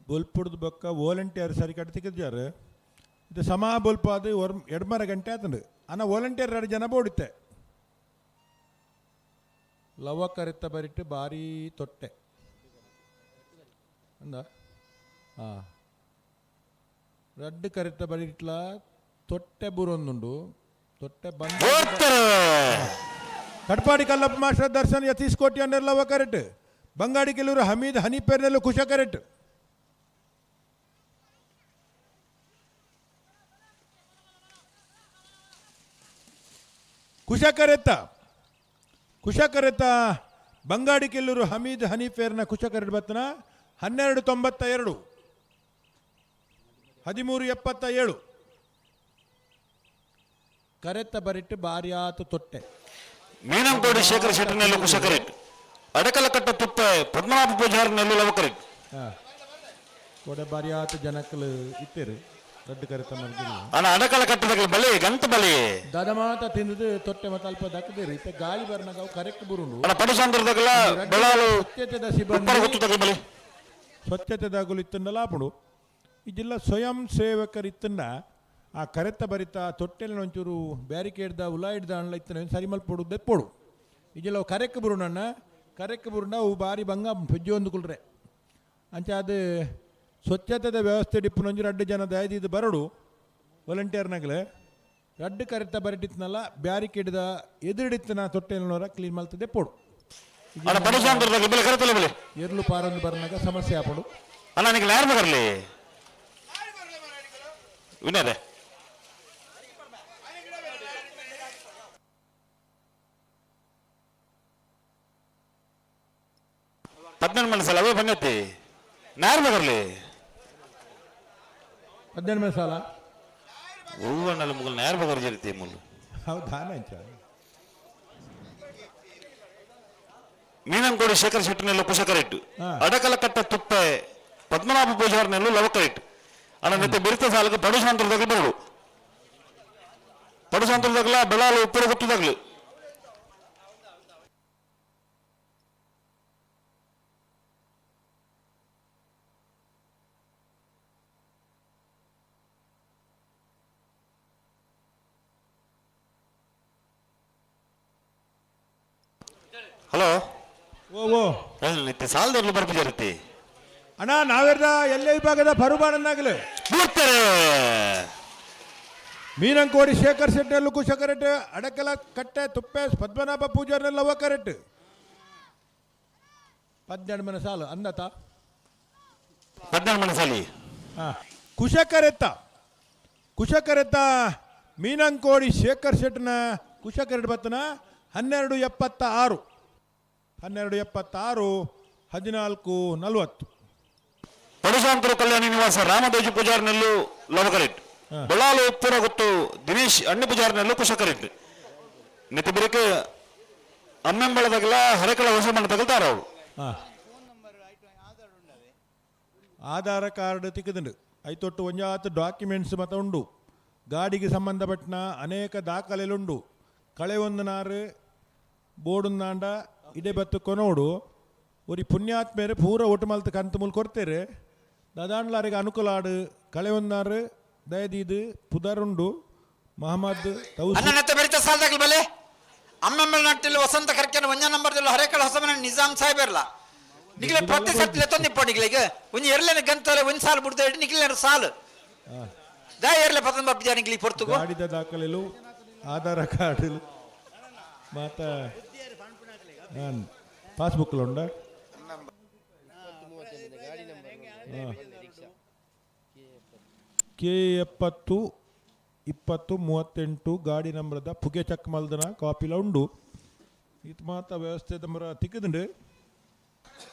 Speaker 1: ಬೊಲ್ಪುಡ್ದು ಬೊಕ್ಕ ವಾಲಂಟಿಯರ್ ಸರಿ ಕಟ್ತಿಕ್ಕಿದ್ದಾರೆ. ಇದು ಸಮ ಬೊಲ್ಪ ಅದು ಎಡ್ಮರ ಗಂಟೆ ಆತಂಡು ಅನ್ನ ವಾಲಂಟಿಯರ್ ಎರಡು ಜನ ಬೋಡಿತ್ತೆ. ಲವ ಕರೆತ ಬರಿಟ್ಟು ಭಾರೀ ತೊಟ್ಟೆ ಅಂದ. ಹಾಂ, ರಡ್ಡು ಕರೆತ ಬರಿಟ್ಲ ತೊಟ್ಟೆ ಬೂರೊಂದುಂಡು. ತೊಟ್ಟೆ ಬಂದ ಕಟ್ಪಾಡಿ ಕಲ್ಲಪ್ಪ ಮಾಸ್ಟರ್ ದರ್ಶನ್ ಯತೀಶ್ ಕೋಟಿ ಲವ ಕರೆಟ್. ಬಂಗಾಡಿ ಕೆಲವರು ಹಮೀದ್ ಹನೀಪೇರ್ನೆಲ್ಲ ಕುಶ ಕರೆಟ್. ಕುಶ ಕರೆತ, ಕುಶ ಕರೆತ ಬಂಗಾಡಿ ಕೆಲ್ಲೂರು ಹಮೀದ್ ಹನೀಫೇರ್ನ ಕುಶ ಕರೆಟ್ ಬತ್ತನ. 12.92, 13.77. ಕರೆತ ಬರಿಟ್ಟು ಬಾರ್ಯಾತು ತೊಟ್ಟೆ.
Speaker 7: ಮೀನಂಕೋಡಿ ಶೇಖರ್ ಶೆಟ್ಟಿನೆಲ್ಲು ಕುಶಕರೇಟ್. ಅಡಕಲಕಟ್ಟ ತುಪ್ಪೆ ಪದ್ಮನಾಭ ಪೂಜಾರಿನೆಲ್ಲು ಲವಕರೇಟ್.
Speaker 1: ಹಾಂ, ಕೊಡೆ ಬಾರ್ಯಾತು ಜನಕ್ಕಲು ಇತ್ತೇರು ದೊಡ್ಡ ಕರೆತ ಮರ್ಗಿಲ್ಲ.
Speaker 7: ಅಣ್ಣ ಅಡಕಲ ಕಟ್ಟದಗಳ ಬಲಿ ಗಂತ ಬಲಿ.
Speaker 1: ದದ ಮಾತ ತಿಂದದು ತೊಟ್ಟೆ ಮತ್ತೆ ಅಲ್ಪ ದಕ್ಕದಿರಿ. ಇತ್ತೆ ಗಾಳಿ ಬರ್ನಾಗ ಅವು ಕರೆಕ್ಟ್ ಬುರುಂಡು.
Speaker 7: ಅಣ್ಣ ಪಡುಸಾಂದ್ರದಾಗಲ ಬೆಳಾಲು
Speaker 1: ಸ್ವಚ್ಛತೆದ
Speaker 7: ಉಪ್ಪರ
Speaker 1: ಸಿಬ್ಬಂದಿ
Speaker 7: ಗೊತ್ತದಗಳ ಬಲಿ.
Speaker 1: ಸ್ವಚ್ಛತೆದಾಗಲು ಇತ್ತಂಡಲ ಆಪುಂಡು. ಈ ಜಿಲ್ಲಾ ಸ್ವಯಂ ಸೇವಕರು ಇತ್ತಂಡ ಆ ಕರೆತ ಬರಿತ ತೊಟ್ಟೆಲಿನ ಒಂಚೂರು ಬ್ಯಾರಿಕೇಡ್ದ ಉಲಾಯಿಡ್ದ ಅಣ್ಣ ಇತ್ತನ ಸರಿ ಮಲ್ಪೊಡು ದೆಪ್ಪೊಡು. ಈ ಜಿಲ್ಲ ಅವು ಕರೆಕ್ ಬುರುಂಡಣ್ಣ, ಕರೆಕ್ ಬುರುಂಡ ಅವು ಬಾರಿ ಬಂಗ ಪೆಜ್ಜಿ ಒಂದು ಕುಲ್ರೆ. ಅಂಚ ಅದು ಸ್ವಚ್ಛತೆದ ವ್ಯವಸ್ಥೆ ಡಿಪ್ಪುನ ಒಂಜಿ ರಡ್ಡು ಜನ ದಯದೀದು ಬರಡು ವಾಲಂಟಿಯರ್ನಾಗಲೆ. ರಡ್ಡು ಕರೆತ ಬರಿಟಿತ್ನಲ್ಲ ಬ್ಯಾರಿಕೇಡ್ದ ಎದುರಿಡಿತ್ತನ ತೊಟ್ಟೆಲಿನವರ ಕ್ಲೀನ್ ಮಲ್ತದೆ ಪೋಡು.
Speaker 7: ಅಣ್ಣ ಪಡುಸಾಂದ್ರದಾಗ ಬಲಿ ಕರೆತಲೆ ಬಲಿ.
Speaker 1: ಎರ್ಲು ಪಾರೊಂದು ಬರ್ನಾಗ ಸಮಸ್ಯೆ ಆಪಡು.
Speaker 7: ಅಣ್ಣ ನಿಮಗೆ ಯಾರು ಬರಲಿ ವಿನಯ್. 18 ಮನಸಲ್ಲ ಅವೇ ಬಂಗತಿ ನಾರು ಬರಲಿ.
Speaker 1: 18 ಮಸಾಲ.
Speaker 7: ಹೂವಣ್ಣಲ್ಲಿ ಮುಗಲ್ ನೇರ ಬಗರ್ ಜರಿತಿ ಮುಲ್ಲು.
Speaker 1: ಹೌದಾ ಅಂಚ.
Speaker 7: ಮೀನಂಕೋಡಿ ಶೇಖರ್ ಶೆಟ್ಟಿನೆಲ್ಲು ಕುಶಕರೇಟ್.
Speaker 1: ಹಾ.
Speaker 7: ಅಡಕಲಕಟ್ಟ ತುಪ್ಪೆ ಪದ್ಮನಾಭ ಪೂಜಾರ್ನೆಲ್ಲು ಲವಕರೇಟ್. ಅಣ್ಣ ಮತ್ತೆ ಬಿರಿತ ಸಾಲಕ್ಕೆ ಪಡುಸಾಂತ್ರದಾಗ ಬರಡು. ಪಡುಸಾಂತ್ರದಾಗಲ ಬೆಳಾಲು ಉಪ್ಪರ ಗೊತ್ತದಾಗ್ಲು. ಹಲೋ.
Speaker 1: ಓ ಓ.
Speaker 7: ನಿತ್ಯ ಸಾಲದಲ್ಲಿ ಬರ್ಪು ಜರಿತಿ.
Speaker 1: ಅಣ್ಣ ನಾವೆರ್ದ ಎಲ್ಲೇ ವಿಭಾಗದ ಪರುಬಾಡನ್ನಾಗಲು.
Speaker 7: ಬರ್ತಾರೆ.
Speaker 1: ಮೀನಂಕೋಡಿ ಶೇಖರ್ ಶೆಟ್ಟಲ್ಲೂ ಕುಶಕರೆಟ್. ಅಡಕಲ ಕಟ್ಟೆ ತುಪ್ಪೆ ಪದ್ಮನಾಭ ಪೂಜಾರ್ನೆಲ್ಲ ಕರೆಟ್. 12 ಮನೆ ಸಾಲು ಅಂದತ.
Speaker 7: 18 ಮನೆ ಸಾಲಿ.
Speaker 1: ಹಾಂ, ಕುಶಕರೆತ್ತ, ಕುಶಕರೆತ್ತ ಮೀನಂಕೋಡಿ ಶೇಖರ್ ಶೆಟ್ಟನ ಕುಶಕರೆಟ್ ಬತ್ತನ. 12.76, 12.76, 14.40.
Speaker 7: ಪಡುಸಾಂತರು ಕಲ್ಯಾಣಿ ನಿವಾಸ ರಾಮದೇಜು ಪೂಜಾರ್ನೆಲ್ಲು ಲವಕರೇಟ್.
Speaker 1: ಹಾ.
Speaker 7: ಬಳ್ಳಾಲು ಉಪ್ಪುರ ಗೊತ್ತು ದಿನೇಶ್ ಅಣ್ಣು ಪೂಜಾರ್ನೆಲ್ಲು ಕುಶಕರೇಟ್. ನಿತ್ಯ ಬಿರಕ್ಕೆ ಅಮ್ಮೆಂಬಳದಾಗಲ ಹರಕಳ ಹೊಸ ಮಣ್ಣ ತಗಲ್ತಾರ ಅವರು.
Speaker 1: ಹಾಂ, ಆಧಾರ ಕಾರ್ಡ್ ತಿಕ್ಕದುಂಡು. ಐತೊಟ್ಟು ಒಂಜಾತ್ ಡಾಕ್ಯುಮೆಂಟ್ಸ್ ಮತ ಉಂಡು. ಗಾಡಿಗೆ ಸಂಬಂಧಪಟ್ಟನ ಅನೇಕ ದಾಖಲೆಲುಂಡು. ಕಳೆ ಒಂದು ನಾರು ಬೋಡುಂದಾಂಡ ಇಡೆ ಬತ್ತು ಕೊನೋಡು. ಒರಿ ಪುಣ್ಯಾತ್ಮೇರೆ ಪೂರ ಒಟ್ಟು ಮಲ್ತ್ ಕಂತು ಮೂಲ್ ಕೊಡ್ತೇರೆ. ದಾದಾಂಡ್ಲಾರಿಗೆ ಅನುಕೂಲ ಆಡು. ಕಳೆ ಒಂದಾರು ದಯದೀದು ಪುದರುಂಡು ಮಹಮ್ಮದ್ ತೌಸೀಫ್.
Speaker 5: ಅನ್ನ ನೆತ್ತ ಬೆರಿತ ಸಾಲದಾಗಲ್ ಬಲೆ. ಅಮ್ಮೆಮ್ಮಲ್ ನಟ್ಟಿಲ್ ವಸಂತ ಕರ್ಕೆನ ಒಂಜ ನಂಬರ್ದಲ್ಲಿ ಹರೇಕಳ ಹೊಸಮನೆ ನಿಜಾಮ್ ಸಾಹೇಬರ್ಲ. ನಿಗ್ಲೆ ಪ್ರತಿ ಸತಿ ಲೆತ್ತೊಂದಿಪ್ಪ ನಿಗ್ಲಿಗೆ ಒಂಜಿ ಎರ್ಲೆನ ಗಂತಲೆ ಒಂಜಿ ಸಾಲು ಬಿಡ್ತಾ ಇಟ್ಟು ನಿಗ್ಲೆ ಸಾಲು ದಾ ಎರ್ಲೆ ಪತನ್ ಬಾಪಿಜಾ ನಿಗ್ಲಿ ಪೊರ್ತುಗು.
Speaker 1: ಗಾಡಿದ ದಾಖಲೆಲು ಆಧಾರ ಕಾರ್ಡ್ ಮಾತ ಪಾಸ್ಬುಕ್ಲು ಉಂಡ. ಕೆ 70 20 38 ಗಾಡಿ ನಂಬರದ ಪುಗೆ ಚಕ್ ಮಲ್ದನ ಕಾಪಿಲ ಉಂಡು. ಇದು ಮಾತ ವ್ಯವಸ್ಥೆ ನಂಬರ ತಿಕ್ಕದುಂಡು.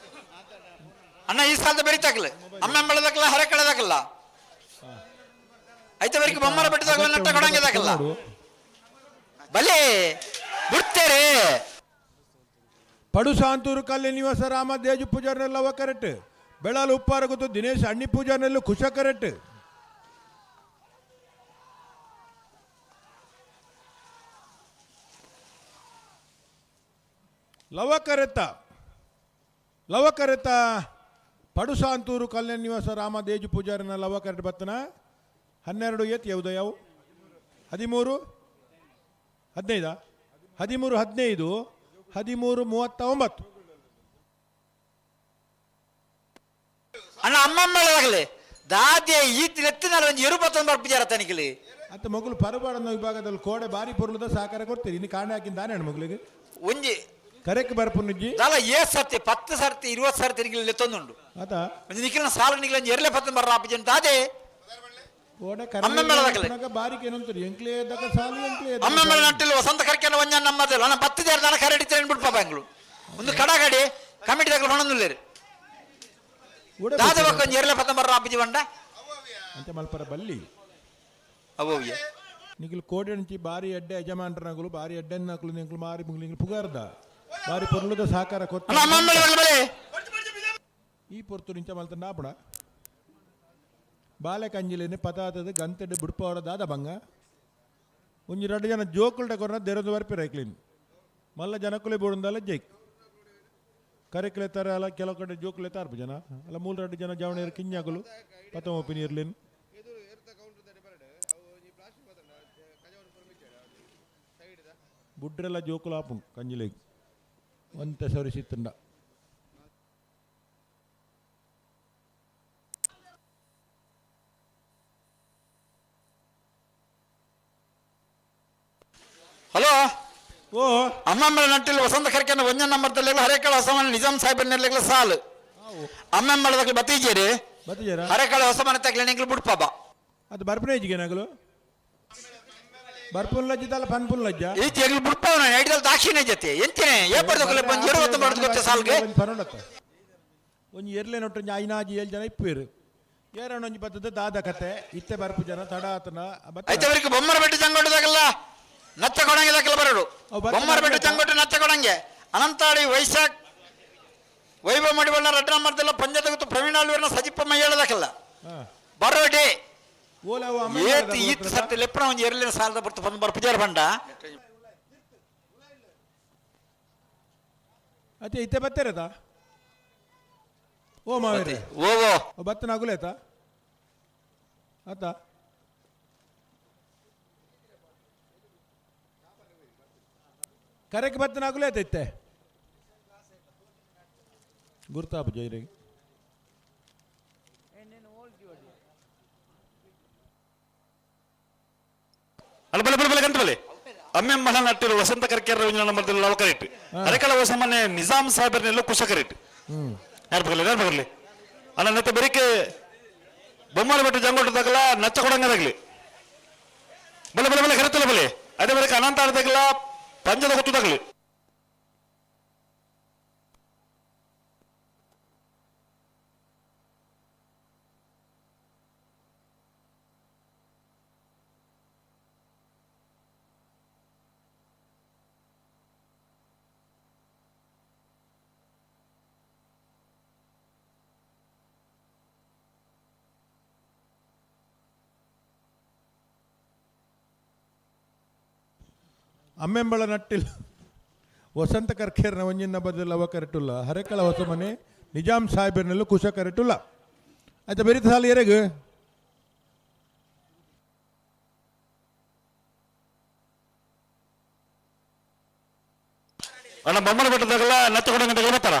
Speaker 5: ಅಣ್ಣ ಈ ಸಾಲದ ಬೆರಿತಾಗಲ ಅಮ್ಮೆಂಬಳದಾಗಲ್ಲ ಹರೇಕಳದಾಗಲ್ಲ ಐತೆ ಬರಿಗೆ ಬೊಮ್ಮರ ಬೆಟ್ಟದಾಗ ನಟ್ಟ ಕೊಡಂಗಿದಾಗಲ್ಲ ಬಲೆ ಬಿಡ್ತೇರೆ.
Speaker 1: ಪಡುಸಾಂತೂರು ಕಲ್ಲೆ ನಿವಾಸ ರಾಮ ದೇಜು ಪೂಜಾರ್ನೆಲ್ಲ ಅವ ಕರೆಕ್ಟ್. ಬೆಳಾಲು ಉಪ್ಪಾರ ಗೊತ್ತು ದಿನೇಶ್ ಅಣ್ಣಿ ಪೂಜಾರ್ನೆಲ್ಲ ಖುಷ ಕರೆಕ್ಟ್. ಲವ ಕರೆತ, ಲವ ಕರೆತ ಪಡುಸಾಂತೂರು ಕಲ್ಯಾಣ ನಿವಾಸ ರಾಮ ದೇಜು ಪೂಜಾರಿನ ಲವ ಕರೆಟ್ ಬತ್ತನ 12 ಏತ್ ಯಾವ್ದು ಯಾವ 13 15 13 15 13 39.
Speaker 5: ಅಣ್ಣ ಅಮ್ಮಮ್ಮಳದಾಗಲಿ ದಾದೆ ಈತ್ ಎತ್ತಿನ ಒಂಜಿ ಇರುಪತ್ತೊಂದು ಬರ್ಪುಜಾರ ತನಿಕಲಿ.
Speaker 1: ಅತ್ತ ಮಗಳು ಪರಬಾಡನ ವಿಭಾಗದಲ್ಲಿ ಕೋಡೆ ಬಾರಿ ಪೊರ್ಲದ ಸಹಕಾರ ಕೊಡ್ತೀರಿ ಇನ್ನು ಕಾಣೆ ಹಾಕಿನ ದಾನೆ ಅಣ್ಣ ಮಗಳಿಗೆ
Speaker 5: ಒಂಜಿ
Speaker 1: ಕರೆಕ್ ಬರ್ಪುನುಜ್ಜಿ
Speaker 5: ದಾಲ ಏ ಸರ್ತಿ 10 ಸರ್ತಿ 20 ಸರ್ತಿ ನಿಖಿಲ್ ಲೆತ್ತೊಂದುಂಡು.
Speaker 1: ಆತ
Speaker 5: ಒಂಜಿ ನಿಖಿಲ್ನ ಸಾಲ ನಿಖಿಲ್ ಒಂಜಿ ಎರಲೆ ಪತ್ತೊಂದು ಬರ್ರ ಆಪುಜನ್ ದಾದೆ.
Speaker 1: ಕೋಡೆ
Speaker 5: ಅಮ್ಮಮ್ಮಳದಾಗಲಿ.
Speaker 1: ಕರೆ ಬಾರಿಕೆ ಏನಂತೀರಿ ಎಂಕ್ಲೇ ದಕ ಸಾಲು ಎಂಕ್ಲೇ ದಕ
Speaker 5: ಅಮ್ಮಮ್ಮಳ
Speaker 1: ಸಾಲು.
Speaker 5: ನಟ್ಟಿಲ್ ವಸಂತ ಕರ್ಕೆನ ಒಂಜ ನಮ್ಮದಲ್ಲ ಅಣ್ಣ 10 ಜನ ದನ ಕರೆ ಹಿಡಿತಾರೆ ಬಿಡ್ಪ ಬ್ಯಾಂಗ್ಳು ಒಂದು ಕಡಗಡಿ ಕಮಿಟಿ ದಾಗಲು ಹೊಣನುಲ್ಲೇರು
Speaker 1: ಉಡೆ
Speaker 5: ದಾದೆ
Speaker 1: ಬತ್ತಿರ.
Speaker 5: ಬೊಕ್ಕ ಒಂಜಿ ಎರಲೆ ಪತ್ತೊಂದು ಬರ್ರ ಆಪುಜಿ ಬಂಡ.
Speaker 1: ಅಂಚ ಮಲ್ಪರ ಬಲ್ಲಿ
Speaker 5: ಅವವ್ಯ
Speaker 1: ನಿಖಿಲ್ ಕೋಡೆ నుంచి ಬಾರಿ ಎಡ್ಡೆ ಯಜಮಾನ್ರನಗುಲು ಬಾರಿ ಎಡ್ಡೆ ನಕಲು ನಿಂಕಲು ಮಾರಿ ಮುಗ್ಲಿಂಗ್ಲು ಪುಗಾರ್ದ ಬಾರಿ ಪೊರ್ಲದ ಸಹಕಾರ
Speaker 5: ಅಣ್ಣ
Speaker 1: ಕೊರ್ತ
Speaker 5: ಅಮ್ಮಮ್ಮಳ ಬಲೆ.
Speaker 1: ಈ ಪೊರ್ತು ನಿಂಚ ಮಲ್ತ ನಾಪಣ ಬಾಲೆ ಕಂಜಿಲೇನೆ ಪತಾತದ ಗಂತೆಡ್ ಬುಡ್ಪವರ ದಾದ ಬಂಗ ಒಂಜಿ ರಡ್ಡು ಜನ ಜೋಕುಲ್ಟ ಕೊರ್ನ ದೆರೊಂದು ಬರ್ಪಿರ ಐಕ್ಲಿನ್ ಮಲ್ಲ ಜನಕುಲೆ ಬೋಡುಂದಲ್ಲ ಜೈಕ್ ಕರೆಕ್ಲೆ ತರ ಅಲ್ಲ ಕೆಲವು ಕಡೆ ಜೋಕುಲೆ ತಾರ್ಪು ಜನ ಅಲ್ಲ ಮೂಲ ರಡ್ಡು ಜನ ಜವಣಿಯರು ಕಿಂಜಾಕುಲು ಪತಮ ಒಪ್ಪಿನ ಇರ್ಲಿನ್ ಬುಡ್ರೆಲ್ಲ ಜೋಕುಲು ಆಪುಂಡು ಕಂಜಿಲೆಗ್ ಒಂತೆ ಸೊರಿಸಿತ್ತುಂಡ.
Speaker 5: ಹಲೋ
Speaker 1: ಓ
Speaker 5: ಅಮ್ಮಮ್ಮಳ ನಟ್ಟಿಲ್ ವಸಂತ ಕರ್ಕೆನ ಒಂಜ ನಂಬರ್ ಹರೇಕಳ ಹೊಸಮನೆ ನಿಜಾಮ್ ಸಾಹೇಬ್ ನೆರ್ಲೆಗ್ಲ ಸಾಲು ಅಮ್ಮಮ್ಮಳದಾಗಲಿ ಬತ್ತೀಜೇರಿ
Speaker 1: ಬತ್ತಿಜಾರ
Speaker 5: ಹರೇಕಳ ಹೊಸಮನೆ ತಗ್ಲಿ ನಿಂಗ್ಲು ಬಿಡ್ಪಾಬ.
Speaker 1: ಅದು ಬರ್ಪುನ ಏಜಿಗೆ ನಾಗಲು ಬರ್ಪುನ್ ಲಜ್ಜ ದಲ್ಲ ಪನ್ಪುನ್ ಲಜ್ಜ.
Speaker 5: ಈ ಜಗ್ಲು ಬಿಡ್ಪಾವನ ಐಡಲ್ ದಾಕ್ಷಿಣ್ಯ ಜೊತೆ ಎಂತೇನೆ ಏ ಪಡ್ದೊಕಲೆ ಬಂದು ಇರುವತ್ತು ಮಾಡ್ದು ಗೊತ್ತೆ ಸಾಲ್ಗೆ.
Speaker 1: ಒಂಜಿ ಪನೊಡತ್ತ ಒಂಜಿ ಎರ್ಲೆ ನೊಟ್ಟು ಒಂಜಿ ಐನಾಜಿ ಏಳು ಜನ ಇಪ್ಪೇರು ಏರಣ್ಣ ಒಂಜಿ ಬತ್ತದ ದಾದ ಕತೆ ಇತ್ತೆ ಬರ್ಪು ಜನ ತಡ ಆತನ ಬತ್ತ.
Speaker 5: ಐತವರಿಗೆ ಬೊಮ್ಮರ ಬೆಟ್ಟ ಚಂಗೊಟ್ಟದಾಗಲ್ಲ ನಚ್ಚ ಕೊಡಂಗೆ ದಾಖಲೆ ಬರಡು.
Speaker 1: ಅವ್ ಬತ್ತ
Speaker 5: ಬೊಮ್ಮರ ಬೆಟ್ಟ
Speaker 1: ಬತ್ತ.
Speaker 5: ಚಂಗೊಟ್ಟು ನಚ್ಚ ಕೊಡಂಗೆ ಅನಂತಾಡಿ ವೈಶಾಖ್ ವೈಭವ ಮಡಿವಣ್ಣ ರಡ್ಡ ನಂಬರ್ದಲ್ಲ ಪಂಜದ ಗೊತ್ತು ಪ್ರವೀಣ್ ಆಳ್ವರ್ನ ಸಜಿಪ್ಪ ಮೈಯೇಳದಕ್ಕಲ್ಲ
Speaker 1: ಹಾ.
Speaker 5: ಬರೋಡೆ.
Speaker 1: ಓಲ ಅವು ಅಮ್ಮ
Speaker 5: ಏತ್
Speaker 1: ಮಾಡಿದ
Speaker 5: ಈತ್ ಸರ್ತಿ ಲೆಪ್ಪನ ಒಂಜಿ ಎರಲಿನ ಸಾಲದ ಬರ್ತು ಬಂದು ಬರ್ಪುಜಾರ ಬಂಡ.
Speaker 1: ಅತ್ತೆ ಇತ್ತೆ ಬತ್ತೇರತ ಓ ಮಾವೇರೆ.
Speaker 5: ಓ ಓ
Speaker 1: ಅವ್ ಬತ್ತನ ಅಗುಲೇತ ಆತ ಕರೆಕ್ ಬತ್ತನ ಅಗುಲೇತ ಇತ್ತೆ ಗುರ್ತಾಪ ಜೈರಿಗೆ.
Speaker 7: ಅಲ್ಲ ಬಲೆ ಬಲೆ ಬಲೆ ಗಂತ ಬಲೆ ಅಮ್ಮೆಮ್ಮಳ ನಟ್ಟಿರು ವಸಂತ ಕರ್ಕೆರ ಒಂಜಿ ನಂಬರ್ ಲವ ಕರೆಕ್ಟ್ ಅರೆಕಳ ಹೊಸಮನೆ ನಿಜಾಮ್ ಸಾಹೇಬರ್ನೆಲ್ಲ ಕುಶ ಕರೆಕ್ಟ್ ಯಾರು ಬರಲಿ ಯಾರು ಬರಲಿ ಅಲ್ಲ ನತ್ತೆ ಬೆರಿಕೆ ಬೊಮ್ಮಲ ಬೆಟ್ಟ ಜಂಗೋಟ ತಗಲ ನಚ್ಚ ಕೊಡಂಗದಾಗ್ಲಿ ಬಲೆ ಬಲೆ ಬಲೆ ಕರೆತಲ್ಲ ಬಲೆ ಅದೇ ಬರಕ್ಕೆ ಅನಂತ ಆಡದಾಗಲ ಪಂಜದ ಗೊತ್ತು ತಗಲಿ.
Speaker 1: ಅಮ್ಮೆಂಬಳ ನಟ್ಟಿಲ್ ವಸಂತ ಕರ್ಖೇರ್ನ ಒಂಜಿನ ಬದಲು ಅವ ಕರೆಟುಲ್ಲ ಹರೆಕಳ ಹೊಸಮನೆ ನಿಜಾಮ್ ಸಾಹೇಬರ್ನಲ್ಲೂ ಕುಶ ಕರೆಟುಲ್ಲ ಆಯ್ತಾ ಬೆರಿತ ಸಾಲ ಎರೆಗು.
Speaker 7: ಅಣ್ಣ ಬೊಮ್ಮಲ ಬೆಟ್ಟದಾಗಲ ನಚ್ಚ ಕೊಡಂಗದಾಗಲ ಬರ್ತಾರ.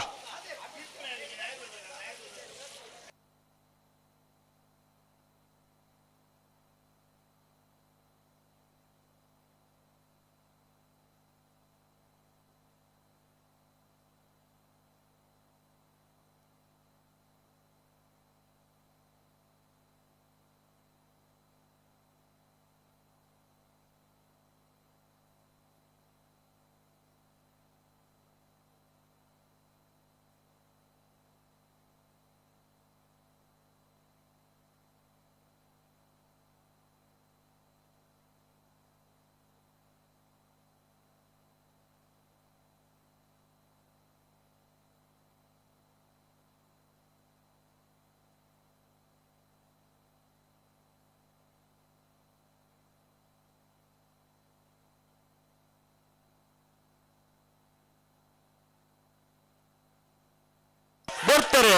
Speaker 7: ಬರ್ತಾರೆ.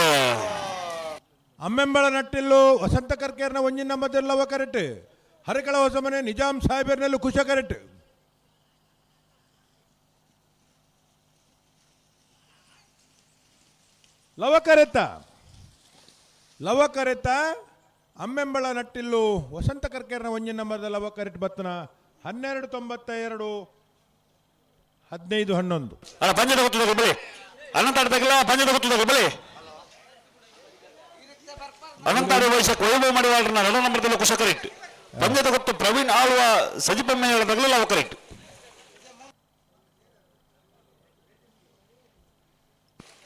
Speaker 1: ಅಮ್ಮೆಂಬಳ ನಟ್ಟಿಲ್ಲು ವಸಂತ ಕರ್ಕೇರ್ನ ಒಂಜಿನ ನಂಬರ್ ಕರೆಟ್. ಹರಕಳ ಹೊಸಮನೆ ನಿಜಾಂ ಸಾಹೇಬರ್ನಲ್ಲೂ ಕುಶ ಕರೆಟ್. ಲವಕರೆತ ಲವಕರೆತ ಅಮ್ಮೆಂಬಳ ನಟ್ಟಿಲ್ಲು ವಸಂತ ಕರ್ಕೇರ್ನ ಒಂಜಿನ ನಂಬರ್ದ ಲವಕರೆಟ್ ಬತ್ತನ 12.92 15.11.
Speaker 7: ಅಣ್ಣ ಪಂಜದ ಗೊತ್ತದ ಬಳಿ ಅನಂತಾಡದಾಗಲ ಪಂಜದ ಗೊತ್ತದ ಬಳಿ ಅನಂತಾಡಿ ವಯಸ್ಸಕ್ಕೆ ವೈಭವ ಮಾಡಿವಾಳ್ರನ್ನ ಎರಡನೇ ನಂಬರ್ದಲ್ಲಿ ಕುಶಕರಿಟ್ಟು. ಪಂಜದ ಗೊತ್ತು ಪ್ರವೀಣ್ ಆಳ್ವ ಸಜಿಪಮ್ಮೆ ಹೇಳದಾಗಲೂ ಅವಕರಿಟ್ಟು.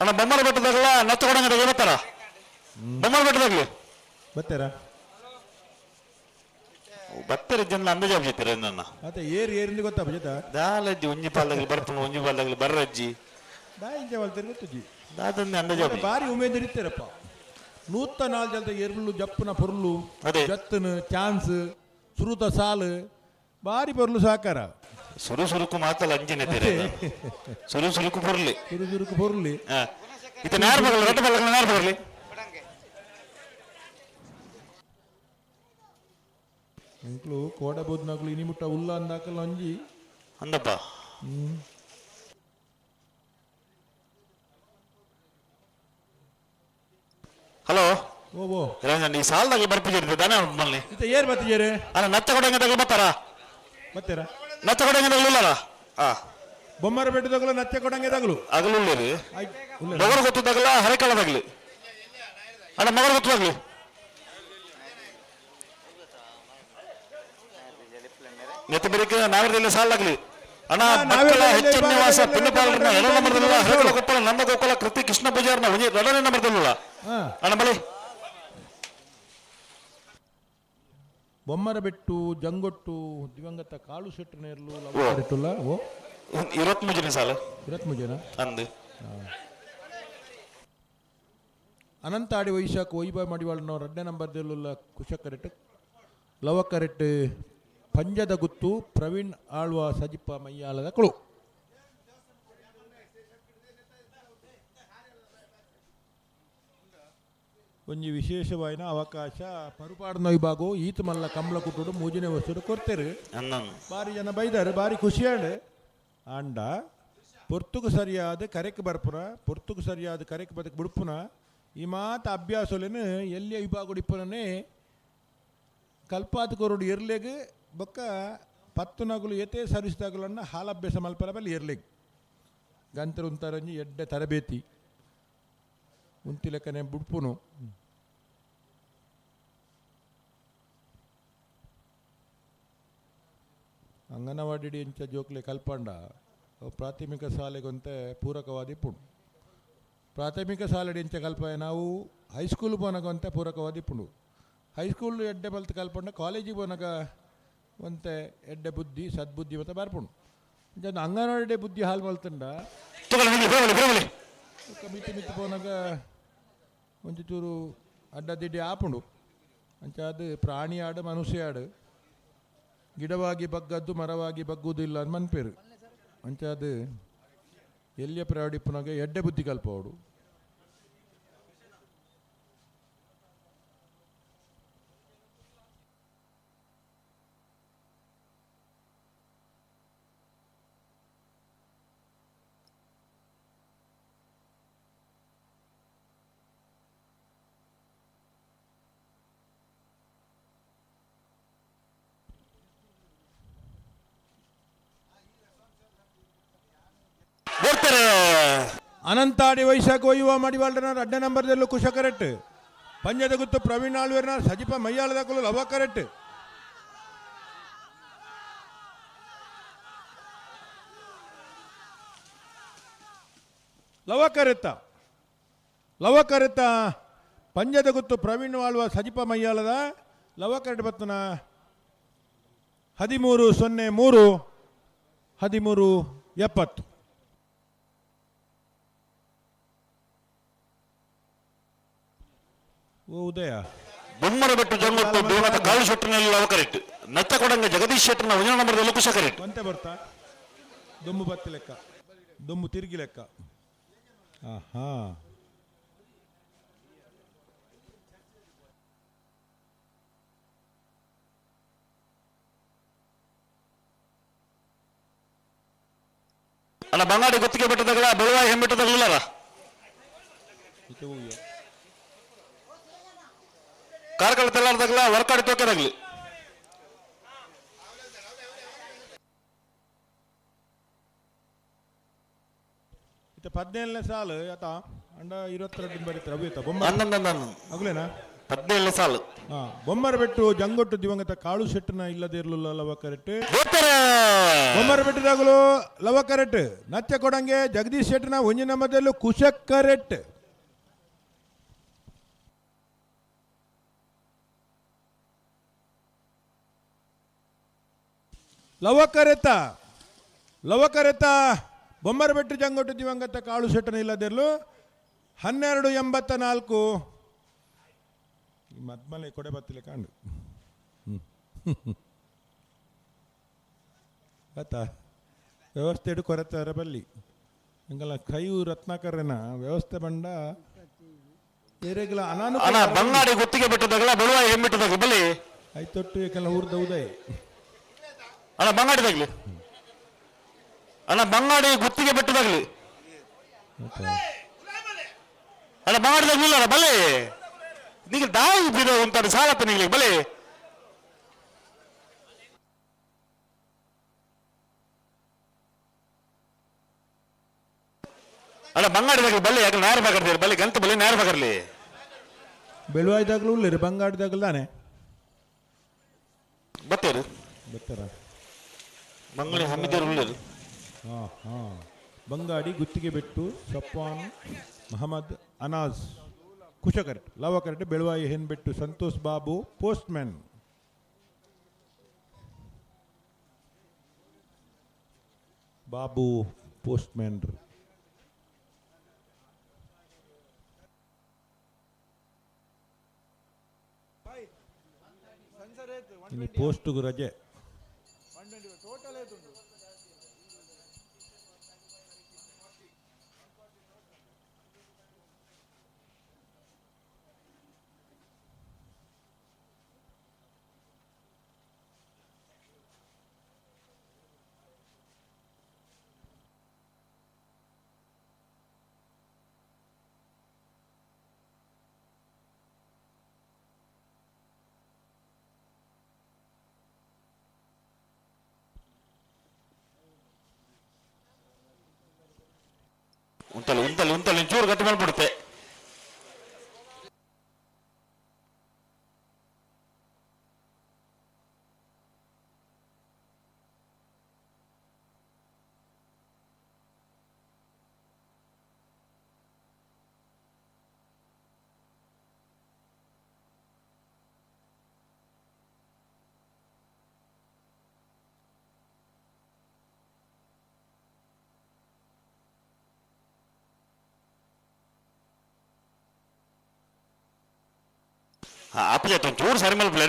Speaker 7: ಅಣ್ಣ ಬೊಮ್ಮರ ಬೆಟ್ಟದಾಗಲ ನತ್ತಗೊಡಂಗಡ ಏನತ್ತಾರ ಬೊಮ್ಮರ ಬೆಟ್ಟದಾಗ್ಲಿ
Speaker 1: ಬತ್ತೀರಾ?
Speaker 7: ಬತ್ತರ ಜನ ಅಂದಾಜು ಆಗ್ತೀರ ನನ್ನ.
Speaker 1: ಮತ್ತೆ ಏರ್ ಏರಿಂದ ಗೊತ್ತಾ ಬಜೆತ?
Speaker 7: ದಾಲಜ್ಜಿ ಒಂಜಿ ಪಾಲ್ದಾಗ್ಲಿ ಬರ್ಪುಣ, ಒಂಜಿ ಪಾಲ್ದಾಗ್ಲಿ ಬರ್ರಜ್ಜಿ.
Speaker 1: ದಾಯಿಂಚೆ ವಲ್ತಿರ್ ಗೊತ್ತುಜಿ.
Speaker 7: ದಾದಂದೆ ಅಂದಾಜು.
Speaker 1: ಬಾರಿ ಉಮೇದಿರ್ತೀರಪ್ಪ. 104 ಜಲದ ಎರ್ಲು ಜಪ್ಪುನ ಪೊರ್ಲು.
Speaker 7: ಅದೇ.
Speaker 1: ಜತ್ತನ ಚಾನ್ಸ್ ಸುರುತ ಸಾಲು ಬಾರಿ ಪೊರ್ಲು ಸಾಕಾರ.
Speaker 7: ಸುರು ಸುರುಕು ಮಾತಲ್ಲ ಅಂಜಿನ ಸುರು ಸುರುಕು ಪೊರ್ಲಿ.
Speaker 1: ಸುರು ಸುರುಕು ಪೊರ್ಲಿ.
Speaker 7: ಇತ್ತ ನೇರ ಬರಲಿ, ರೊಟ್ಟ ಬರಲಿ, ನೇರ ಬರಲಿ.
Speaker 1: ಎಂಕ್ಲು ಕೋಡಬೋದ್ನಾಗ್ಲು ಇನಿ ಮುಟ್ಟ ಉಲ್ಲ ಅಂದಾಕಲ್ಲ ಅಂಜಿ.
Speaker 7: ಅಂದಪ್ಪ. ಹಲೋ.
Speaker 1: ಓ ಓ.
Speaker 7: ರಂಜನ್ ಈ ಸಾಲದಾಗ ಬರ್ಪಿಜಿರ್ತದೆ ದಾನೆ ಮಲ್ಲಿ.
Speaker 1: ಇತ್ತ ಏರ್ ಬತ್ತಿಜೇರು?
Speaker 7: ಅಲ್ಲ, ನತ್ತ ಕೊಡಂಗ ತಗಲು ಬರ್ತಾರ?
Speaker 1: ಬತ್ತೀರಾ?
Speaker 7: ನತ್ತ ಕೊಡಂಗ ತಗಲುಲ್ಲಾರ ಆ.
Speaker 1: ಬೊಮ್ಮರ ಬೆಟ್ಟದಾಗಲು ನಚ್ಚೆ ಕೊಡಂಗೆ ತಗಲು.
Speaker 7: ಅಗಲುಳ್ಳೇರಿ.
Speaker 1: ಆಯ್ತು ಉಲ್ಲ.
Speaker 7: ಮಗರು ಗೊತ್ತದಾಗಲ ಹರೆಕಳದಾಗ್ಲಿ ಅಣ್ಣ, ಮಗರು ಗೊತ್ತದಾಗ್ಲಿ. ನೆತ್ತ ಬೆಳಿಗ್ಗೆ ನಾವರದಲ್ಲಿ ಸಾಲಾಗ್ಲಿ ಅಣ್ಣ. ಮಕ್ಕಳ ಹೆಚ್ಚು ನಿವಾಸ ಪಿನ್ನಪಾಲರನ್ನ ಎರಡನೇ ನಂಬರ್ದಲ್ಲ ಹರಕಳ ಕೊಪ್ಪಳ ನಂದ ಗೋಕುಲ ಕೃತಿ ಕೃಷ್ಣ ಪೂಜಾರನ ಎರಡನೇ ನಂಬರ್ದಲ್ಲ.
Speaker 1: ಹಾ.
Speaker 7: ಅಣ್ಣ ಬಳಿ.
Speaker 1: ಬೊಮ್ಮರ ಬೆಟ್ಟು ಜಂಗೊಟ್ಟು ದಿವಂಗತ ಕಾಳು ಶೆಟ್ಟನೇರ್ಲು ಲವಕರೆಟ್ಟುಲ್ಲ ಓ.
Speaker 7: 23 ಜನ ಸಾಲ.
Speaker 1: 23 ಜನ.
Speaker 7: ಅಂದು.
Speaker 1: ಅನಂತಾಡಿ ವೈಶಾಖ ವೈಭವ ಮಡಿವಾಳನವರು ಎರಡನೇ ನಂಬರ್ ದೆಲ್ಲುಲ್ಲ ಕುಶಕರೆಟ್. ಲವಕರೆಟ್ ಪಂಜದ ಗುತ್ತು ಪ್ರವೀಣ್ ಆಳ್ವ ಸಜಿಪ ಮಯ್ಯಾಲದ ಕುಳು. ಒಂಜಿ ವಿಶೇಷವಾಯಿನ ಅವಕಾಶ ಪರುಪಾಡನ ವಿಭಾಗವು ಈತ ಮಲ್ಲ ಕಂಬಳ ಕುಟ್ಟುಡು ಮೂಜಿನ ವಸ್ತುಡು ಕೊಡ್ತೇರು.
Speaker 7: ಅನ್ನನ್ನು.
Speaker 1: ಬಾರಿ ಜನ ಬೈದಾರೆ, ಬಾರಿ ಖುಷಿಯಾಂಡ್. ಆಂಡ ಪೊರ್ತುಗು ಸರಿಯಾದ ಕರೆಕ್ ಬರ್ಪುನ, ಪೊರ್ತುಗು ಸರಿಯಾದ ಕರೆಕ್ ಬದಕ್ ಬಿಡ್ಪುನ ಈ ಮಾತ ಅಭ್ಯಾಸಲೇನು ಎಲ್ಲಿಯ ವಿಭಾಗ ಇಪ್ಪನೇ ಕಲ್ಪಾತ ಕೊರಡು ಎರ್ಲೆಗ್ ಬೊಕ್ಕ ಪತ್ತು ನಗುಲು ಏತೇ ಸರ್ವಿಸ್ ಹಾಲಭ್ಯಾಸ ಮಲ್ಪರ ಬಲ್ಲಿ ಎರ್ಲೆಗ್ ಗಂತರ ಉಂತಾರಂಜಿ ಎಡ್ಡೆ ತರಬೇತಿ ಉಂತಿ ಲೆಕ್ಕನೆ ಬುಡ್ಪುನು. ಅಂಗನವಾಡಿ ಇಂಚ ಜೋಕ್ಲೆ ಕಲ್ಪಂಡ ಅವು ಪ್ರಾಥಮಿಕ ಶಾಲೆಗೊಂತೆ ಪೂರಕವಾದ ಇಪ್ಪುಂಡು. ಪ್ರಾಥಮಿಕ ಶಾಲೆ ಇಂಚ ಕಲ್ಪ ನಾವು ಹೈಸ್ಕೂಲ್ ಪೋನಗಂತೆ ಪೂರಕವಾದ ಇಪ್ಪುಂಡು. ಹೈಸ್ಕೂಲ್ ಎಡ್ಡೆ ಬಲ್ತ್ ಕಲ್ಪಂಡ ಕಾಲೇಜಿಗೆ ಪೋನಗ ಒಂತೆ ಎಡ್ಡೆ ಬುದ್ಧಿ ಸದ್ಬುದ್ಧಿ ಮತ್ತೆ ಬರ್ಪುಂಡು. ಇಂಚ ಅಂಗನವಾಡಿ ಬುದ್ಧಿ ಹಾಲು ಮಲ್ತಂಡ
Speaker 7: ತಗೊಳ್ಳಿ ಬರಲಿ ಬರಲಿ.
Speaker 1: ಬೊಕ್ಕ ಮಿತಿ ಮಿತಿ ಪೋನಗ ಒಂಚೂರು ಚೂರು ಅಡ್ಡದಿಡ್ಡಿ ಆಪುಂಡು. ಅಂಚ ಅದು ಪ್ರಾಣಿ ಆಡು ಮನುಷ್ಯ ಆಡು ಗಿಡವಾಗಿ ಬಗ್ಗದ್ದು ಮರವಾಗಿ ಬಗ್ಗುವುದಿಲ್ಲ ಅಂತ ಮನ್ಪೇರು. ಅಂಚ ಅದು ಎಲ್ಲಿಯ ಪ್ರಾಡಿಪ್ಪುನಾಗ ಎಡ್ಡೆ ಬುದ್ಧಿ ಕಲ್ಪವಡು.
Speaker 7: ಬರ್ತಾರೆ.
Speaker 1: ಅನಂತಾಡಿ ವೈಶಾಖ ಒಯ್ಯುವ ಮಡಿವಾಳನ ಅಡ್ಡ ನಂಬರ್ದಲ್ಲೂ ಕುಶ ಕರೆಕ್ಟ್. ಪಂಜದ ಗುತ್ತು ಪ್ರವೀಣ್ ಆಳ್ವೇರ್ನ ಸಜಿಪ ಮೈಯಾಳದ ಲವ ಕರೆಕ್ಟ್. ಲವ ಕರೆತ್ತ ಲವ ಕರೆತ್ತ ಪಂಜದ ಗುತ್ತು ಪ್ರವೀಣ್ ಆಳ್ವ ಸಜಿಪ ಮೈಯಾಳದ ಲವ ಕರೆಕ್ಟ್ ಬತ್ತನ 13.03 13.70. ಓ ಉದಯ.
Speaker 7: ಬೊಮ್ಮರ ಬೆಟ್ಟು ಜಂಗೊಟ್ಟು ದೇವತ ಕಾಳು ಶೆಟ್ಟನಲ್ಲಿ ಲವಕರಿಟ್ಟು. ನತ್ತ ಕೊಡಂಗ ಜಗದೀಶ್ ಶೆಟ್ಟರ್ನ ಒಂದನೇ ನಂಬರ್ದಲ್ಲಿ ಕುಶಕರಿಟ್ಟು.
Speaker 1: ಒಂತೆ ಬರ್ತಾ ದೊಮ್ಮು ಬತ್ತಿ ಲೆಕ್ಕ ದೊಮ್ಮು ತಿರುಗಿ ಲೆಕ್ಕ. ಹಾ.
Speaker 7: ಅಲ್ಲ ಬಂಗಾಡಿ ಗುತ್ತಿಗೆ ಬೆಟ್ಟದಾಗಲ ಬೆಳುವಾಯಿ ಹೆಮ್ಮೆಟ್ಟದಾಗಲಿಲ್ಲ ಕಾರ್ಕಳ ತೆಲ್ಲಾರ್ದಾಗಲ ವರ್ಕಾಡಿ ತೋಕೆದಾಗ್ಲಿ.
Speaker 1: ಇತ್ತ 17ನೇ ಸಾಲು ಆತ ಅಂಡ 22 ಬರೀತಾರೆ ಅವು ಇತ್ತ ಬೊಮ್ಮ.
Speaker 7: ಹನ್ನೊಂದು.
Speaker 1: ಅಗ್ಲೇನಾ?
Speaker 7: 17ನೇ ಸಾಲು.
Speaker 1: ಹಾ, ಬೊಮ್ಮರ ಬೆಟ್ಟು ಜಂಗೊಟ್ಟು ದಿವಂಗತ ಕಾಳು ಶೆಟ್ಟನ ಇಲ್ಲದೆ ಇರಲಿಲ್ಲ ಲವ ಕರೆಕ್ಟ್.
Speaker 7: ಗೋತ್ತರ.
Speaker 1: ಬೊಮ್ಮರ ಬೆಟ್ಟದಾಗಲು ಲವ ಕರೆಕ್ಟ್. ನಚ್ಚ ಕೊಡಂಗೆ ಜಗದೀಶ್ ಶೆಟ್ಟನ ಒಂಜಿ ನಮ್ಮದಲ್ಲೂ ಕುಶ ಕರೆಕ್ಟ್. ಲವ ಕರೆತ ಲವ ಕರೆತ ಬೊಮ್ಮರ ಬೆಟ್ಟು ಜಂಗೊಟ್ಟು ದಿವಂಗತ ಕಾಳು ಶೆಟ್ಟನ ಇಲ್ಲದಿರಲು 12.84. ಈ ಮದ್ಮಲೆ ಕೊಡೆ ಬತ್ತಿಲ್ಲ ಕಾಂಡು. ಆತಾ ವ್ಯವಸ್ಥೆ ಇಡು ಕೊರತೆ ಬಲ್ಲಿ ಹಂಗಲ್ಲ ಕೈಯು ರತ್ನಾಕರನ ವ್ಯವಸ್ಥೆ ಬಂಡ ಏರೆಗ್ಲ
Speaker 7: ಅಣ್ಣ
Speaker 1: ಅನಾನುಕೂಲ.
Speaker 7: ಬಂಗಾಡಿ ಗುತ್ತಿಗೆ ಬೆಟ್ಟದಾಗಲ ಬೆಳುವಾಯಿ ಹೆಮ್ಮೆಟ್ಟದಾಗ ಬಲಿ.
Speaker 1: ಐತೊಟ್ಟು ಏಕೆಲ್ಲ ಊರ್ದ ಉದಯ.
Speaker 7: ಅಣ್ಣ ಬಂಗಾಡಿದಾಗ್ಲಿ, ಅಣ್ಣ ಬಂಗಾಡಿ ಗುತ್ತಿಗೆ ಬೆಟ್ಟದಾಗ್ಲಿ, ಅಣ್ಣ ಬಂಗಾಡಿದಾಗ್ಲಿ ಇಲ್ಲ ಬಲಿ. ನೀಗ ದಾಯಿ ಬಿಡೋ ಅಂತಾರೆ ಸಾಲಪ್ಪ ನಿಗ್ಲಿ ಬಲಿ. ಅಣ್ಣ ಬಂಗಾಡಿದಾಗ್ಲಿ ಬಲ್ಲಿ, ಯಾಕೆ ನೇರ ಬಗರ್ಲಿ ಬಲಿ, ಗಂತ ಬಲಿ ನೇರ ಬಗರ್ಲಿ.
Speaker 1: ಬೆಳುವಾಯ್ದಾಗ್ಲೂ ಉಳ್ಳಿರಿ ಬಂಗಾಡಿದಾಗ್ಲೂ ತಾನೆ.
Speaker 7: ಬತ್ತೇರು.
Speaker 1: ಬರ್ತಾರ.
Speaker 7: ಬಂಗಾಡಿ ಹಮ್ಮಿದ್ದೇರು ಉಳ್ಳೇರು.
Speaker 1: ಹಾಂ ಹಾಂ ಬಂಗಾಡಿ ಗುತ್ತಿಗೆ ಬೆಟ್ಟು ಸಫ್ವಾನ್ ಮಹಮ್ಮದ್ ಅನಾಜ್ ಕುಶ ಕರೆಕ್ಟ್ ಲವ ಕರೆಕ್ಟ್. ಬೆಳುವಾಯಿ ಹೆನ್ಬೆಟ್ಟು ಸಂತೋಷ್ ಬಾಬು ಪೋಸ್ಟ್ಮ್ಯಾನ್ ಬಾಬು ಪೋಸ್ಟ್ಮ್ಯಾನ್. ಇಲ್ಲಿ ಪೋಸ್ಟ್ಗೂ ರಜೆ.
Speaker 7: ಉಂಟಲ್ಲ ಉಂಟಲ್ಲ ಉಂಟಲ್ಲ ಚೂರು ಗಟ್ಟಿ ಮಾಡ್ಬಿಡುತ್ತೆ. ಅಪ್ಪಜ ಚೂರು ಸರಿ ಮಲ್ಪಲ್ಲ.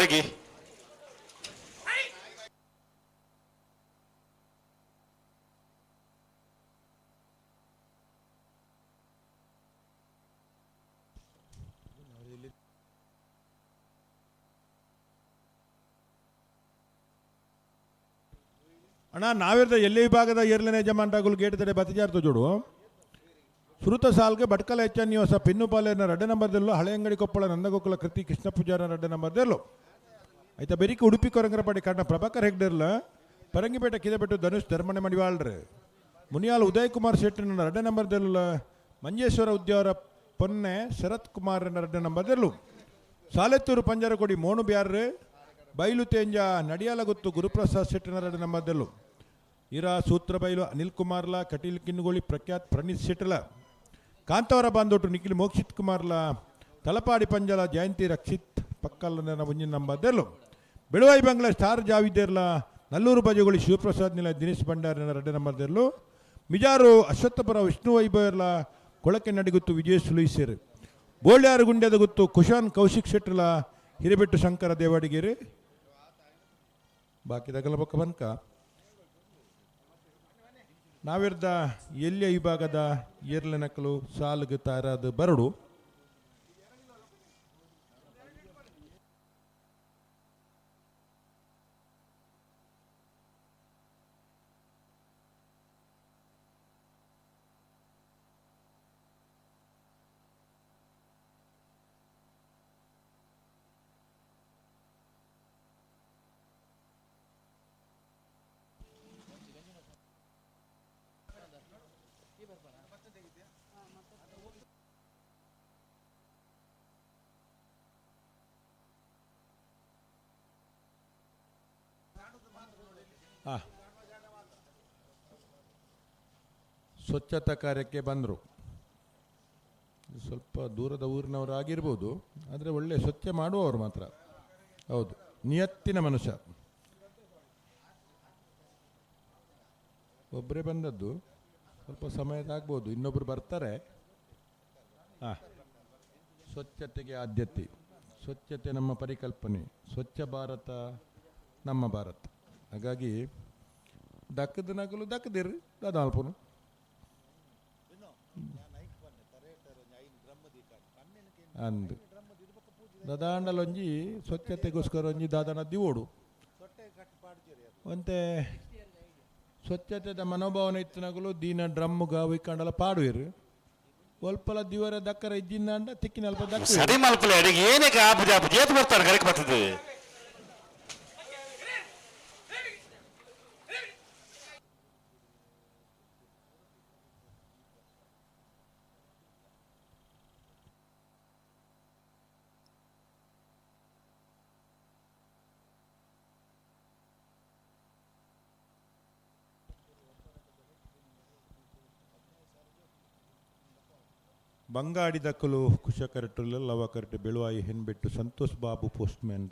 Speaker 1: ಅಣ್ಣ ನಾವಿರ್ದ ಎಲ್ಲಿ ವಿಭಾಗದ ಏರ್ಲನೆ ಯಜಮಾನ್ರಾಗುಲ್ ಗೇಟ್ ತಡೆ ಬತ್ತಿಜಾರ್ತು ಜೋಡು. ಸುರುತ ಸಾಲ್ಗೆ ಭಟ್ಕಲ ಎಚ್ ಎನ್ ನಿವಾಸ ಪಿನ್ನುಪಾಲೆನ ರಡ್ಡೆ ನಂಬರ್ದಲ್ಲೂ, ಹಳೆಯಂಗಡಿ ಕೊಪ್ಪಳ ನಂದಗೋಕುಲ ಕೃತಿ ಕೃಷ್ಣ ಪೂಜಾರನ ರಡ್ಡೆ ನಂಬರ್ದಲ್ಲೂ ಆಯ್ತಾ. ಬೆರಿಕೆ ಉಡುಪಿ ಕೊರಂಗರಪಾಡಿ ಕಣ್ಣ ಪ್ರಭಾಕರ್ ಹೆಗ್ಡೆರ್ಲ, ಪರಂಗಿಪೇಟೆ ಕಿದೆಬೆಟ್ಟು ಧನುಷ್ ಧರ್ಮಣೆ ಮಡಿವಾಳ್ರು, ಮುನಿಯಾಲ್ ಉದಯ್ ಕುಮಾರ್ ಶೆಟ್ಟನ ರಡ್ಡೆ ನಂಬರ್ದಲ್ಲ, ಮಂಜೇಶ್ವರ ಉದ್ಯಾವರ ಪೊನ್ನೆ ಶರತ್ ಕುಮಾರ್ ರಡ್ಡೆ ನಂಬರ್ದಲ್ಲೂ, ಸಾಲೆತ್ತೂರು ಪಂಜರಕೊಡಿ ಮೋನು ಬ್ಯಾರ್ರು, ಬೈಲು ತೇಂಜ ನಡಿಯಾಲಗುತ್ತು ಗುರುಪ್ರಸಾದ್ ಶೆಟ್ಟನ ರಡ್ಡೆ ನಂಬರ್ದಲ್ಲೂ, ಇರಾ ಸೂತ್ರಬೈಲು ಅನಿಲ್ ಕುಮಾರ್ಲ, ಕಟೀಲ್ ಕಿನ್ನುಗೋಳಿ ಪ್ರಖ್ಯಾತ್ ಪ್ರಣೀತ್ ಶೆಟ್ಟಲ, ಕಾಂತಾವರ ಬಾಂದೋಟು ನಿಖಿಲ್ ಮೋಕ್ಷಿತ್ ಕುಮಾರ್ಲ, ತಲಪಾಡಿ ಪಂಜಲ ಜಯಂತಿ ರಕ್ಷಿತ್ ಪಕ್ಕಲ್ಲ ಒಂಜಿನ ನಂಬರ್ದಲ್ಲೂ, ಬೆಳುವಾಯಿ ಬಂಗ್ಲ ಸ್ಟಾರ್ ಜಾವಿದ್ದೇರ್ಲ, ನಲ್ಲೂರು ಬಜಗುಳಿ ಶಿವಪ್ರಸಾದ್ ನಿಲ ದಿನೇಶ್ ಭಂಡಾರಿನ ರಡ್ಡೆ ನಂಬರ್ದಲ್ಲೂ, ಮಿಜಾರು ಅಶ್ವತ್ಥಪುರ ವಿಷ್ಣು ವೈಭವರ್ಲ, ಕೊಳಕೆ ನಡಿಗುತ್ತು ವಿಜಯ ಸುಲೀಸರು, ಬೋಳ್ಯಾರು ಗುಂಡ್ಯದ ಗುತ್ತು ಕುಶಾನ್ ಕೌಶಿಕ್ ಶೆಟ್ಟಲ, ಹಿರೇಬೆಟ್ಟು ಶಂಕರ ದೇವಾಡಿಗೇರಿ. ಬಾಕಿ ದಗಲ ಬೊಕ್ಕ ಬನ್ಕ ನಾವಿರ್ದ ಎಲ್ಲಿಯ ವಿಭಾಗದ ಏರ್ಲೆ ನಕಲು ಸಾಲುಗು ತಾರಾದ ಬರಡು. ಹಾಂ, ಸ್ವಚ್ಛತಾ ಕಾರ್ಯಕ್ಕೆ ಬಂದರು. ಸ್ವಲ್ಪ ದೂರದ ಊರಿನವರು ಆಗಿರ್ಬೋದು, ಆದರೆ ಒಳ್ಳೆ ಸ್ವಚ್ಛ ಮಾಡುವವರು ಮಾತ್ರ. ಹೌದು, ನಿಯತ್ತಿನ ಮನುಷ್ಯ. ಒಬ್ಬರೇ ಬಂದದ್ದು, ಸ್ವಲ್ಪ ಸಮಯದಾಗ್ಬೋದು, ಇನ್ನೊಬ್ಬರು ಬರ್ತಾರೆ. ಹಾಂ, ಸ್ವಚ್ಛತೆಗೆ ಆದ್ಯತೆ, ಸ್ವಚ್ಛತೆ ನಮ್ಮ ಪರಿಕಲ್ಪನೆ, ಸ್ವಚ್ಛ ಭಾರತ ನಮ್ಮ ಭಾರತ. ಹಾಗಾಗಿ ದಕ್ಕದ ನಗಲು ದಕ್ಕದಿರ್ರಿ ದಾದಾಲ್ಪನು. ಅಂದು ದಾದಾಂಡಲೊಂಜಿ ಸ್ವಚ್ಛತೆಗೋಸ್ಕರ ಒಂಜಿ ದಾದನ ದಿವೋಡು ಒಂತೆ ಸ್ವಚ್ಛತೆದ ಮನೋಭಾವನೆ ಇತ್ತಿನಗಲು ದೀನ ಡ್ರಮ್ ಗಾವಿ ಕಂಡಲ ಪಾಡುವಿರು. ಒಲ್ಪಲ ದಿವರ ದಕ್ಕರ ಇದ್ದಿಂದಾಂಡ ತಿಕ್ಕಿನ ಅಲ್ಪ ದಕ್ಕ
Speaker 7: ಸರಿ ಮಲ್ಪಲೆ ಅಡಿಗೆ ಏನಕ್ಕೆ ಆಪುಜಿ ಆಪುಜಿ ಏತ್ ಬರ್ತಾರೆ ಕರೆಕ್ ಬರ್ತದೆ.
Speaker 1: ಬಂಗಾಡಿ ದಕ್ಕಲು ಕುಶಕರಟು ಲವ ಕರಟು ಬೆಳುವಾಯಿ ಹೆಣ್ಬಿಟ್ಟು ಸಂತೋಷ್ ಬಾಬು ಪೋಸ್ಟ್ ಮ್ಯಾನ್.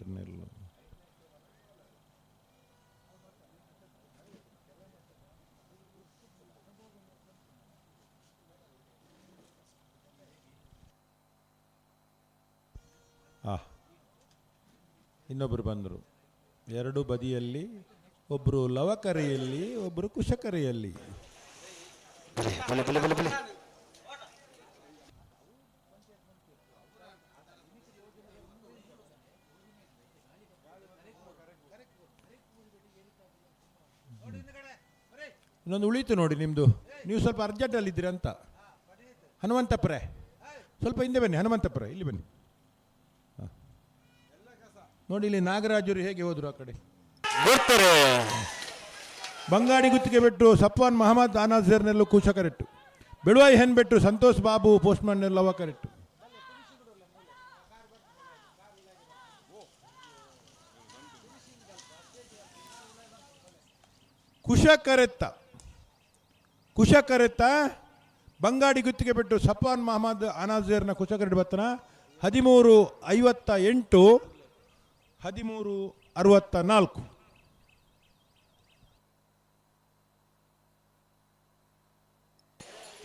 Speaker 1: ಆ ಇನ್ನೊಬ್ಬರು ಬಂದರು. ಎರಡು ಬದಿಯಲ್ಲಿ ಒಬ್ಬರು ಲವಕರೆಯಲ್ಲಿ, ಒಬ್ಬರು ಕುಶಕರೆಯಲ್ಲಿ.
Speaker 7: ಬಲೆ ಬಲೆ ಬಲೆ ಬಲೆ.
Speaker 1: ಇನ್ನೊಂದು ಉಳೀತು ನೋಡಿ ನಿಮ್ಮದು. ನೀವು ಸ್ವಲ್ಪ ಅರ್ಜೆಂಟಲ್ಲಿದ್ದೀರ ಅಂತ. ಹನುಮಂತಪ್ಪರೇ ಸ್ವಲ್ಪ ಹಿಂದೆ ಬನ್ನಿ. ಹನುಮಂತಪ್ಪರೇ ಇಲ್ಲಿ ಬನ್ನಿ. ಹಾಂ ನೋಡಿ ಇಲ್ಲಿ ನಾಗರಾಜರು ಹೇಗೆ ಹೋದರು ಆ ಕಡೆ
Speaker 7: ಬರ್ತಾರೆ.
Speaker 1: ಬಂಗಾಡಿ ಗುತ್ತಿಗೆ ಬಿಟ್ಟು ಸಫ್ವಾನ್ ಮಹಮ್ಮದ್ ಅನಾಜರ್ನೆಲ್ಲೂ ಕೂಚಕರಿಟ್ಟು ಬೆಳುವಾಯಿ ಹೆನ್ ಬಿಟ್ಟು ಸಂತೋಷ್ ಬಾಬು ಪೋಸ್ಟ್ಮನ್ ಲವಕರಿಟ್ಟು. ಕುಶಕರೆತ್ತ ಕುಶಕರೆತ್ತ ಬಂಗಾಡಿ ಗುತ್ತಿಗೆ ಬಿಟ್ಟು ಸಫ್ವಾನ್ ಮಹಮ್ಮದ್ ಅನಾಜರ್ನ ಕುಶಕರೆಟ್ಟು ಬತ್ತನ 13:58 13:64.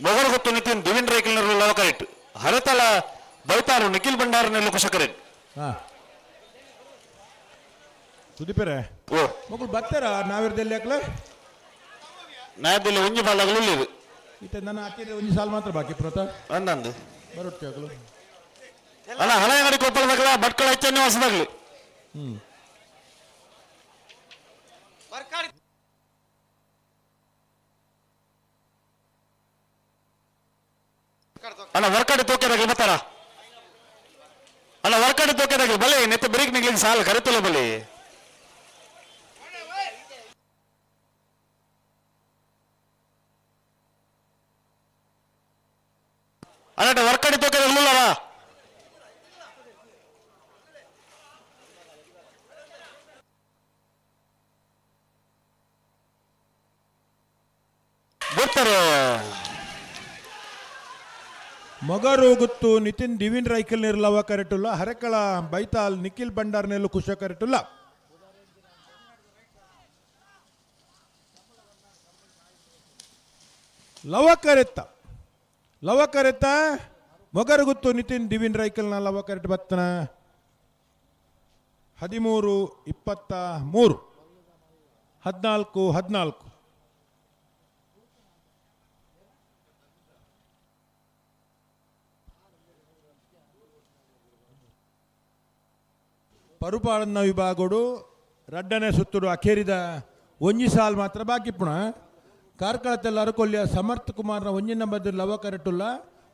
Speaker 7: ಮೊಗರು ಗೊತ್ತು ನಿತಿನ್ ದಿವಿನ್ ರೇಖಲ್ ಲವಕರಿಟ್ ಹರತಲ ಬೈತಾರು ನಿಖಿಲ್ ಭಂಡಾರನೆಲ್ಲ ಕುಶಕರಿಟ್.
Speaker 1: ಹಾಂ ಸುದೀಪರೇ
Speaker 7: ಓ
Speaker 1: ಮಗಳು ಬರ್ತಾರ ನಾವಿರ್ದಲ್ಲಿ ಯಾಕಲೆ
Speaker 7: ನಾಯದಲ್ಲಿ ಒಂಜಿ ಬಾಲಗಳು ಇಲ್ಲಿ
Speaker 1: ಈತ ನನ್ನ ಹಾಕಿದ್ರೆ ಒಂದು ಸಾಲು ಮಾತ್ರ ಬಾಕಿ ಪ್ರತ
Speaker 7: ಅಂದಂದು
Speaker 1: ಬರುತ್ತೆ ಯಾಕಲು.
Speaker 7: ಅಲ್ಲ ಹಳೆಯಂಗಡಿ ಕೊಪ್ಪಳದಾಗಲ ಭಟ್ಕಳ ಹೆಚ್ಚ ನಿವಾಸದಾಗ್ಲಿ.
Speaker 1: ಹ್ಞೂ
Speaker 7: ಅಲ್ಲ ವರ್ಕಾಡಿ ತೋಕೆದಾಗ್ಲಿ ಬರ್ತಾರ. ಅಲ್ಲ ವರ್ಕಾಡಿ ತೋಕೆದಾಗ್ಲಿ ಬಲೆ ನೆತ್ತ ಬ್ರೇಕ್ ನಿಗ್ಲಿಕ್ಕೆ ಸಾಲ ಕರೆತಲ್ಲ ಬಲೆ. ಅಲ್ಲ ವರ್ಕಾಡಿ ತೋಕೆದಾಗ್ಲಿಲ್ಲವಾ? ಬರ್ತಾರೆ.
Speaker 1: ಮೊಗರು ಗುತ್ತು ನಿತಿನ್ ದಿವಿನ್ ರೈಕಲ್ ನಿರ್ಲವ ಕರೆಟುಲ್ಲ ಹರಕಳ ಬೈತಾಲ್ ನಿಖಿಲ್ ಭಂಡಾರ್ ನೆಲ್ಲು ಕುಶ ಕರೆಟುಲ್ಲ. ಲವ ಕರೆತ್ತ ಲವ ಕರೆತ್ತ ಮೊಗರು ಗುತ್ತು ನಿತಿನ್ ದಿವಿನ್ ರೈಕಲ್ನ ಲವ ಕರೆಟ್ ಬತ್ತನ 13:23 14 14. ಪರುಪಾಳನ್ನ ವಿಭಾಗಡು ರಡ್ಡನೆ ಸುತ್ತುಡು ಅಖೇರಿದ ಒಂಜಿ ಸಾಲ್ ಮಾತ್ರ ಬಾಕಿ ಪುಣ. ಕಾರ್ಕಳತೆಲ್ಲ ಅರಕೊಲ್ಯ ಸಮರ್ಥ ಕುಮಾರ್ನ ಒಂಜಿ ನಂಬರ್ ಲವ ಕರೆಟುಲ್ಲ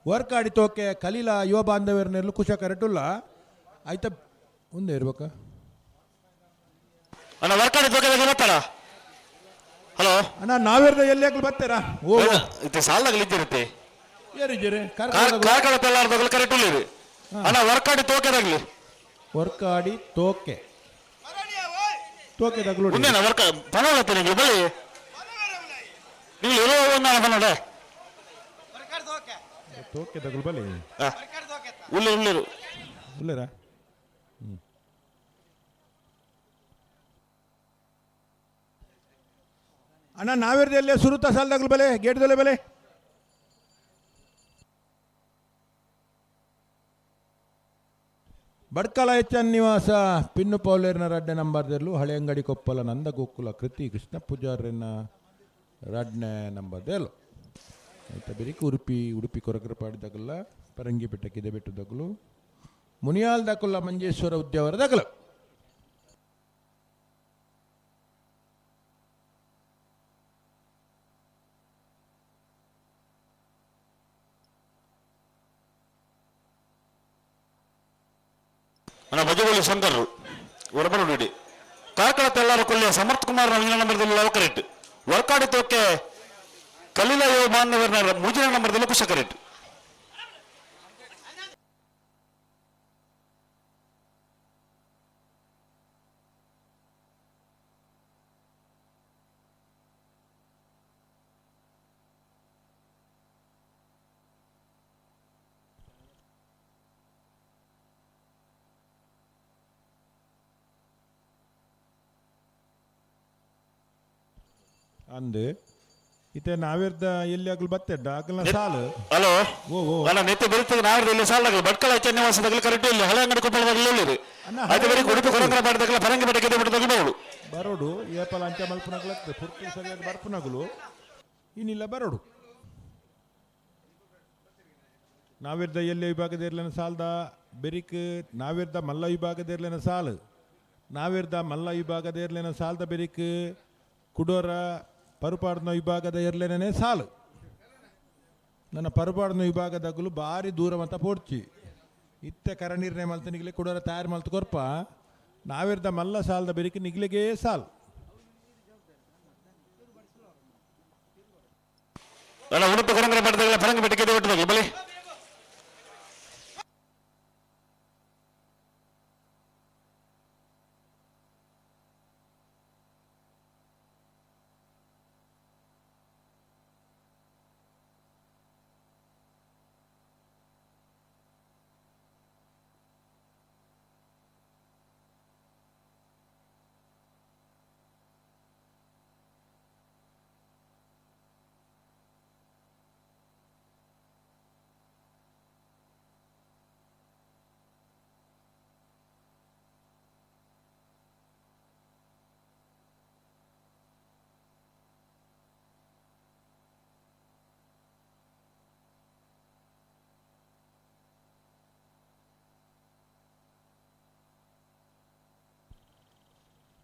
Speaker 1: ವರ್ಕಾಡಿ ತೋಕೆ ಕಲೀಲ ಯುವ ಬಾಂಧವ್ಯರನ್ನೆಲ್ಲ ಕುಶ ಕರೆಟುಲ್ಲ. ಆಯ್ತಾ ಮುಂದೆ ಇರ್ಬೇಕಾ?
Speaker 7: ಅಣ್ಣ ವರ್ಕಾಡಿ ತೋಕೆದಾಗ್ಲಿ ಬರ್ತಾರ. ಹಲೋ.
Speaker 1: ಅಣ್ಣ, ನಾವೇರ್ದ ಎಲ್ಲಿ ಹಾಕಲು ಬರ್ತೀರಾ? ಓ.
Speaker 7: ಇತ್ತೆ ಸಾಲದಾಗಲಿ ಇದ್ದಿರುತ್ತೆ.
Speaker 1: ಏರಿದ್ದೀರಿ?
Speaker 7: ಕಾರ್ಕಳ ತೆಲ್ಲಾರ್ದಾಗಲಿ ಕರೆಕ್ಟ್ ಉಳ್ಳಿರಿ ಅಣ್ಣ. ವರ್ಕಾಡಿ ತೋಕೆದಾಗ್ಲಿ.
Speaker 1: ವರ್ಕಾಡಿ ತೋಕೆ, ತೋಕೆ ತಗಲು.
Speaker 7: ಉಂದೇನ ವರ್ಕ ಪನೋಳತ್ತೆ ನೀವು ಬಳಿ ನೀವು ಇರೋ ಒಂದು ಪನೋಡ.
Speaker 1: ತೋಕೆ ತಗಲು ಬಲಿ.
Speaker 7: ಉಳ್ಳಿ ಉಳ್ಳಿರು.
Speaker 1: ಉಳ್ಳೇರಾ? ಅಣ್ಣ, ನಾವೇರ್ದ ಎಲ್ಲಿ ಸುರುತ ಸಾಲದಾಗಲು ಬಲೆ, ಗೇಟ್ದಲ್ಲೇ ಬಲೆ. ಬಡ್ಕಲ ಎಚ್ ನಿವಾಸ ಪಿನ್ನು ಪೌಲೇರ್ನ ರಡ್ಡೆ ನಂಬರ್ದಲ್ಲೂ, ಹಳೆಯಂಗಡಿ ಕೊಪ್ಪಲ ನಂದಗೋಕುಲ ಕೃತಿ ಕೃಷ್ಣ ಪೂಜಾರನ ರಡ್ನೆ ನಂಬರ್ದೆಲ್ಲು. ಆಯ್ತಾ, ಬೆರಿಕ್ ಉಡುಪಿ, ಉಡುಪಿ ಕೊರಗರಪಾಡಿ ದಗಲ, ಪರಂಗಿಪೇಟೆ ಕಿದೆಬೆಟ್ಟು ದಗಲು, ಮುನಿಯಾಲ್ ದಕುಲ್ಲ ಮಂಜೇಶ್ವರ ಉದ್ಯಾವರ ದಗಲು.
Speaker 7: ಅಣ್ಣ, ಬಜಗೋಳಿ ಶಂಕರ್ರು ಒಡಬಡ ನೋಡಿ. ಕಾರ್ಕಳ ತೆಲ್ಲಾರ ಕೊಲ್ಲಿಯ ಸಮರ್ಥ್ ಕುಮಾರ್ ನವೀನ ನಂಬರ್ದಲ್ಲಿ ಲವಕರೆಟ್. ವರ್ಕಾಡಿ ತೋಕೆ ಕಲೀಲ ಯೋ ಮಾನ್ಯವರ್ನ ಮೂಜಿನ ನಂಬರ್ದಲ್ಲಿ ಕುಶಕರೆಟ್.
Speaker 1: ಅಂದು ಇತ್ತೆ ನಾವೇರ್ದ ಎಲ್ಲಿ ಆಗಲು ಬತ್ತೆಡ್ಡ ಆಗಲ್ನ ಸಾಲು.
Speaker 7: ಹಲೋ.
Speaker 1: ಓ ಓ.
Speaker 7: ಅಲ್ಲ, ನೆತ್ತೆ ಬರುತ್ತದೆ. ನಾವ್ದು ಇಲ್ಲಿ ಸಾಲಾಗಲಿ ಭಟ್ಕಳ ಎಚ್ ನಿವಾಸದಾಗಲಿ ಕರೆಕ್ಟ್ ಇಲ್ಲಿ ಹಳೆ ಅಂಗಡಿ ಕೊಪ್ಪಳದಾಗಲಿ ಉಳ್ಳಿರಿ.
Speaker 1: ಅಣ್ಣ,
Speaker 7: ಆಯ್ತು, ಬರೀ ಉಡುಪಿ ಕೊರಂದ್ರ ಪಾಡದಾಗಲ ಪರಂಗಿ ಬೆಟ್ಟಕ್ಕೆ ಬಿಟ್ಟದಾಗಲಿ ಬರೋಡು.
Speaker 1: ಬರೋಡು, ಏಪಲ ಅಂಚ ಮಲ್ಪುನಗಲು ಪುರ್ತಿ ಸರಿಯಾಗಿ ಬರ್ಪುನಗಲು ಇನ್ನಿಲ್ಲ ಬರೋಡು. ನಾವಿರ್ದ ಎಲ್ಲಿ ವಿಭಾಗದ ಇರ್ಲೇನ ಸಾಲ್ದ ಬೆರಿಕ್, ನಾವಿರ್ದ ಮಲ್ಲ ವಿಭಾಗದ ಇರ್ಲೇನ ಸಾಲು, ನಾವಿರ್ದ ಮಲ್ಲ ವಿಭಾಗದ ಇರ್ಲೇನ ಸಾಲ್ದ ಬೆರಿಕ್, ಕುಡೋರ ಪರುಪಾಡ್ನ ವಿಭಾಗದ ಇರ್ಲೇನೇ ಸಾಲು. ನನ್ನ ಪರುಪಾಡ್ನ ವಿಭಾಗದಾಗಲು ಭಾರಿ ದೂರ ಮತ್ತ ಪೋಡ್ಚಿ ಇತ್ತೆ ಕರ ನಿರ್ಣಯ ಮಲ್ತ ನಿಗ್ಲೆ ಕುಡೋರ ತಯಾರು ಮಲ್ತ ಕೊರ್ಪ. ನಾವಿರ್ದ ಮಲ್ಲ ಸಾಲದ ಬೆರಿಕ್ ನಿಗ್ಲಿಗೇ ಸಾಲು.
Speaker 7: ಅಲ್ಲ, ಉಡುಪಿ ಕೊರಂದ್ರ ಪಾಡದಾಗಲ ಪರಂಗಿ ಬೆಟ್ಟಕ್ಕೆ ಬಿಟ್ಟದಾಗಲಿ ಬಲಿ.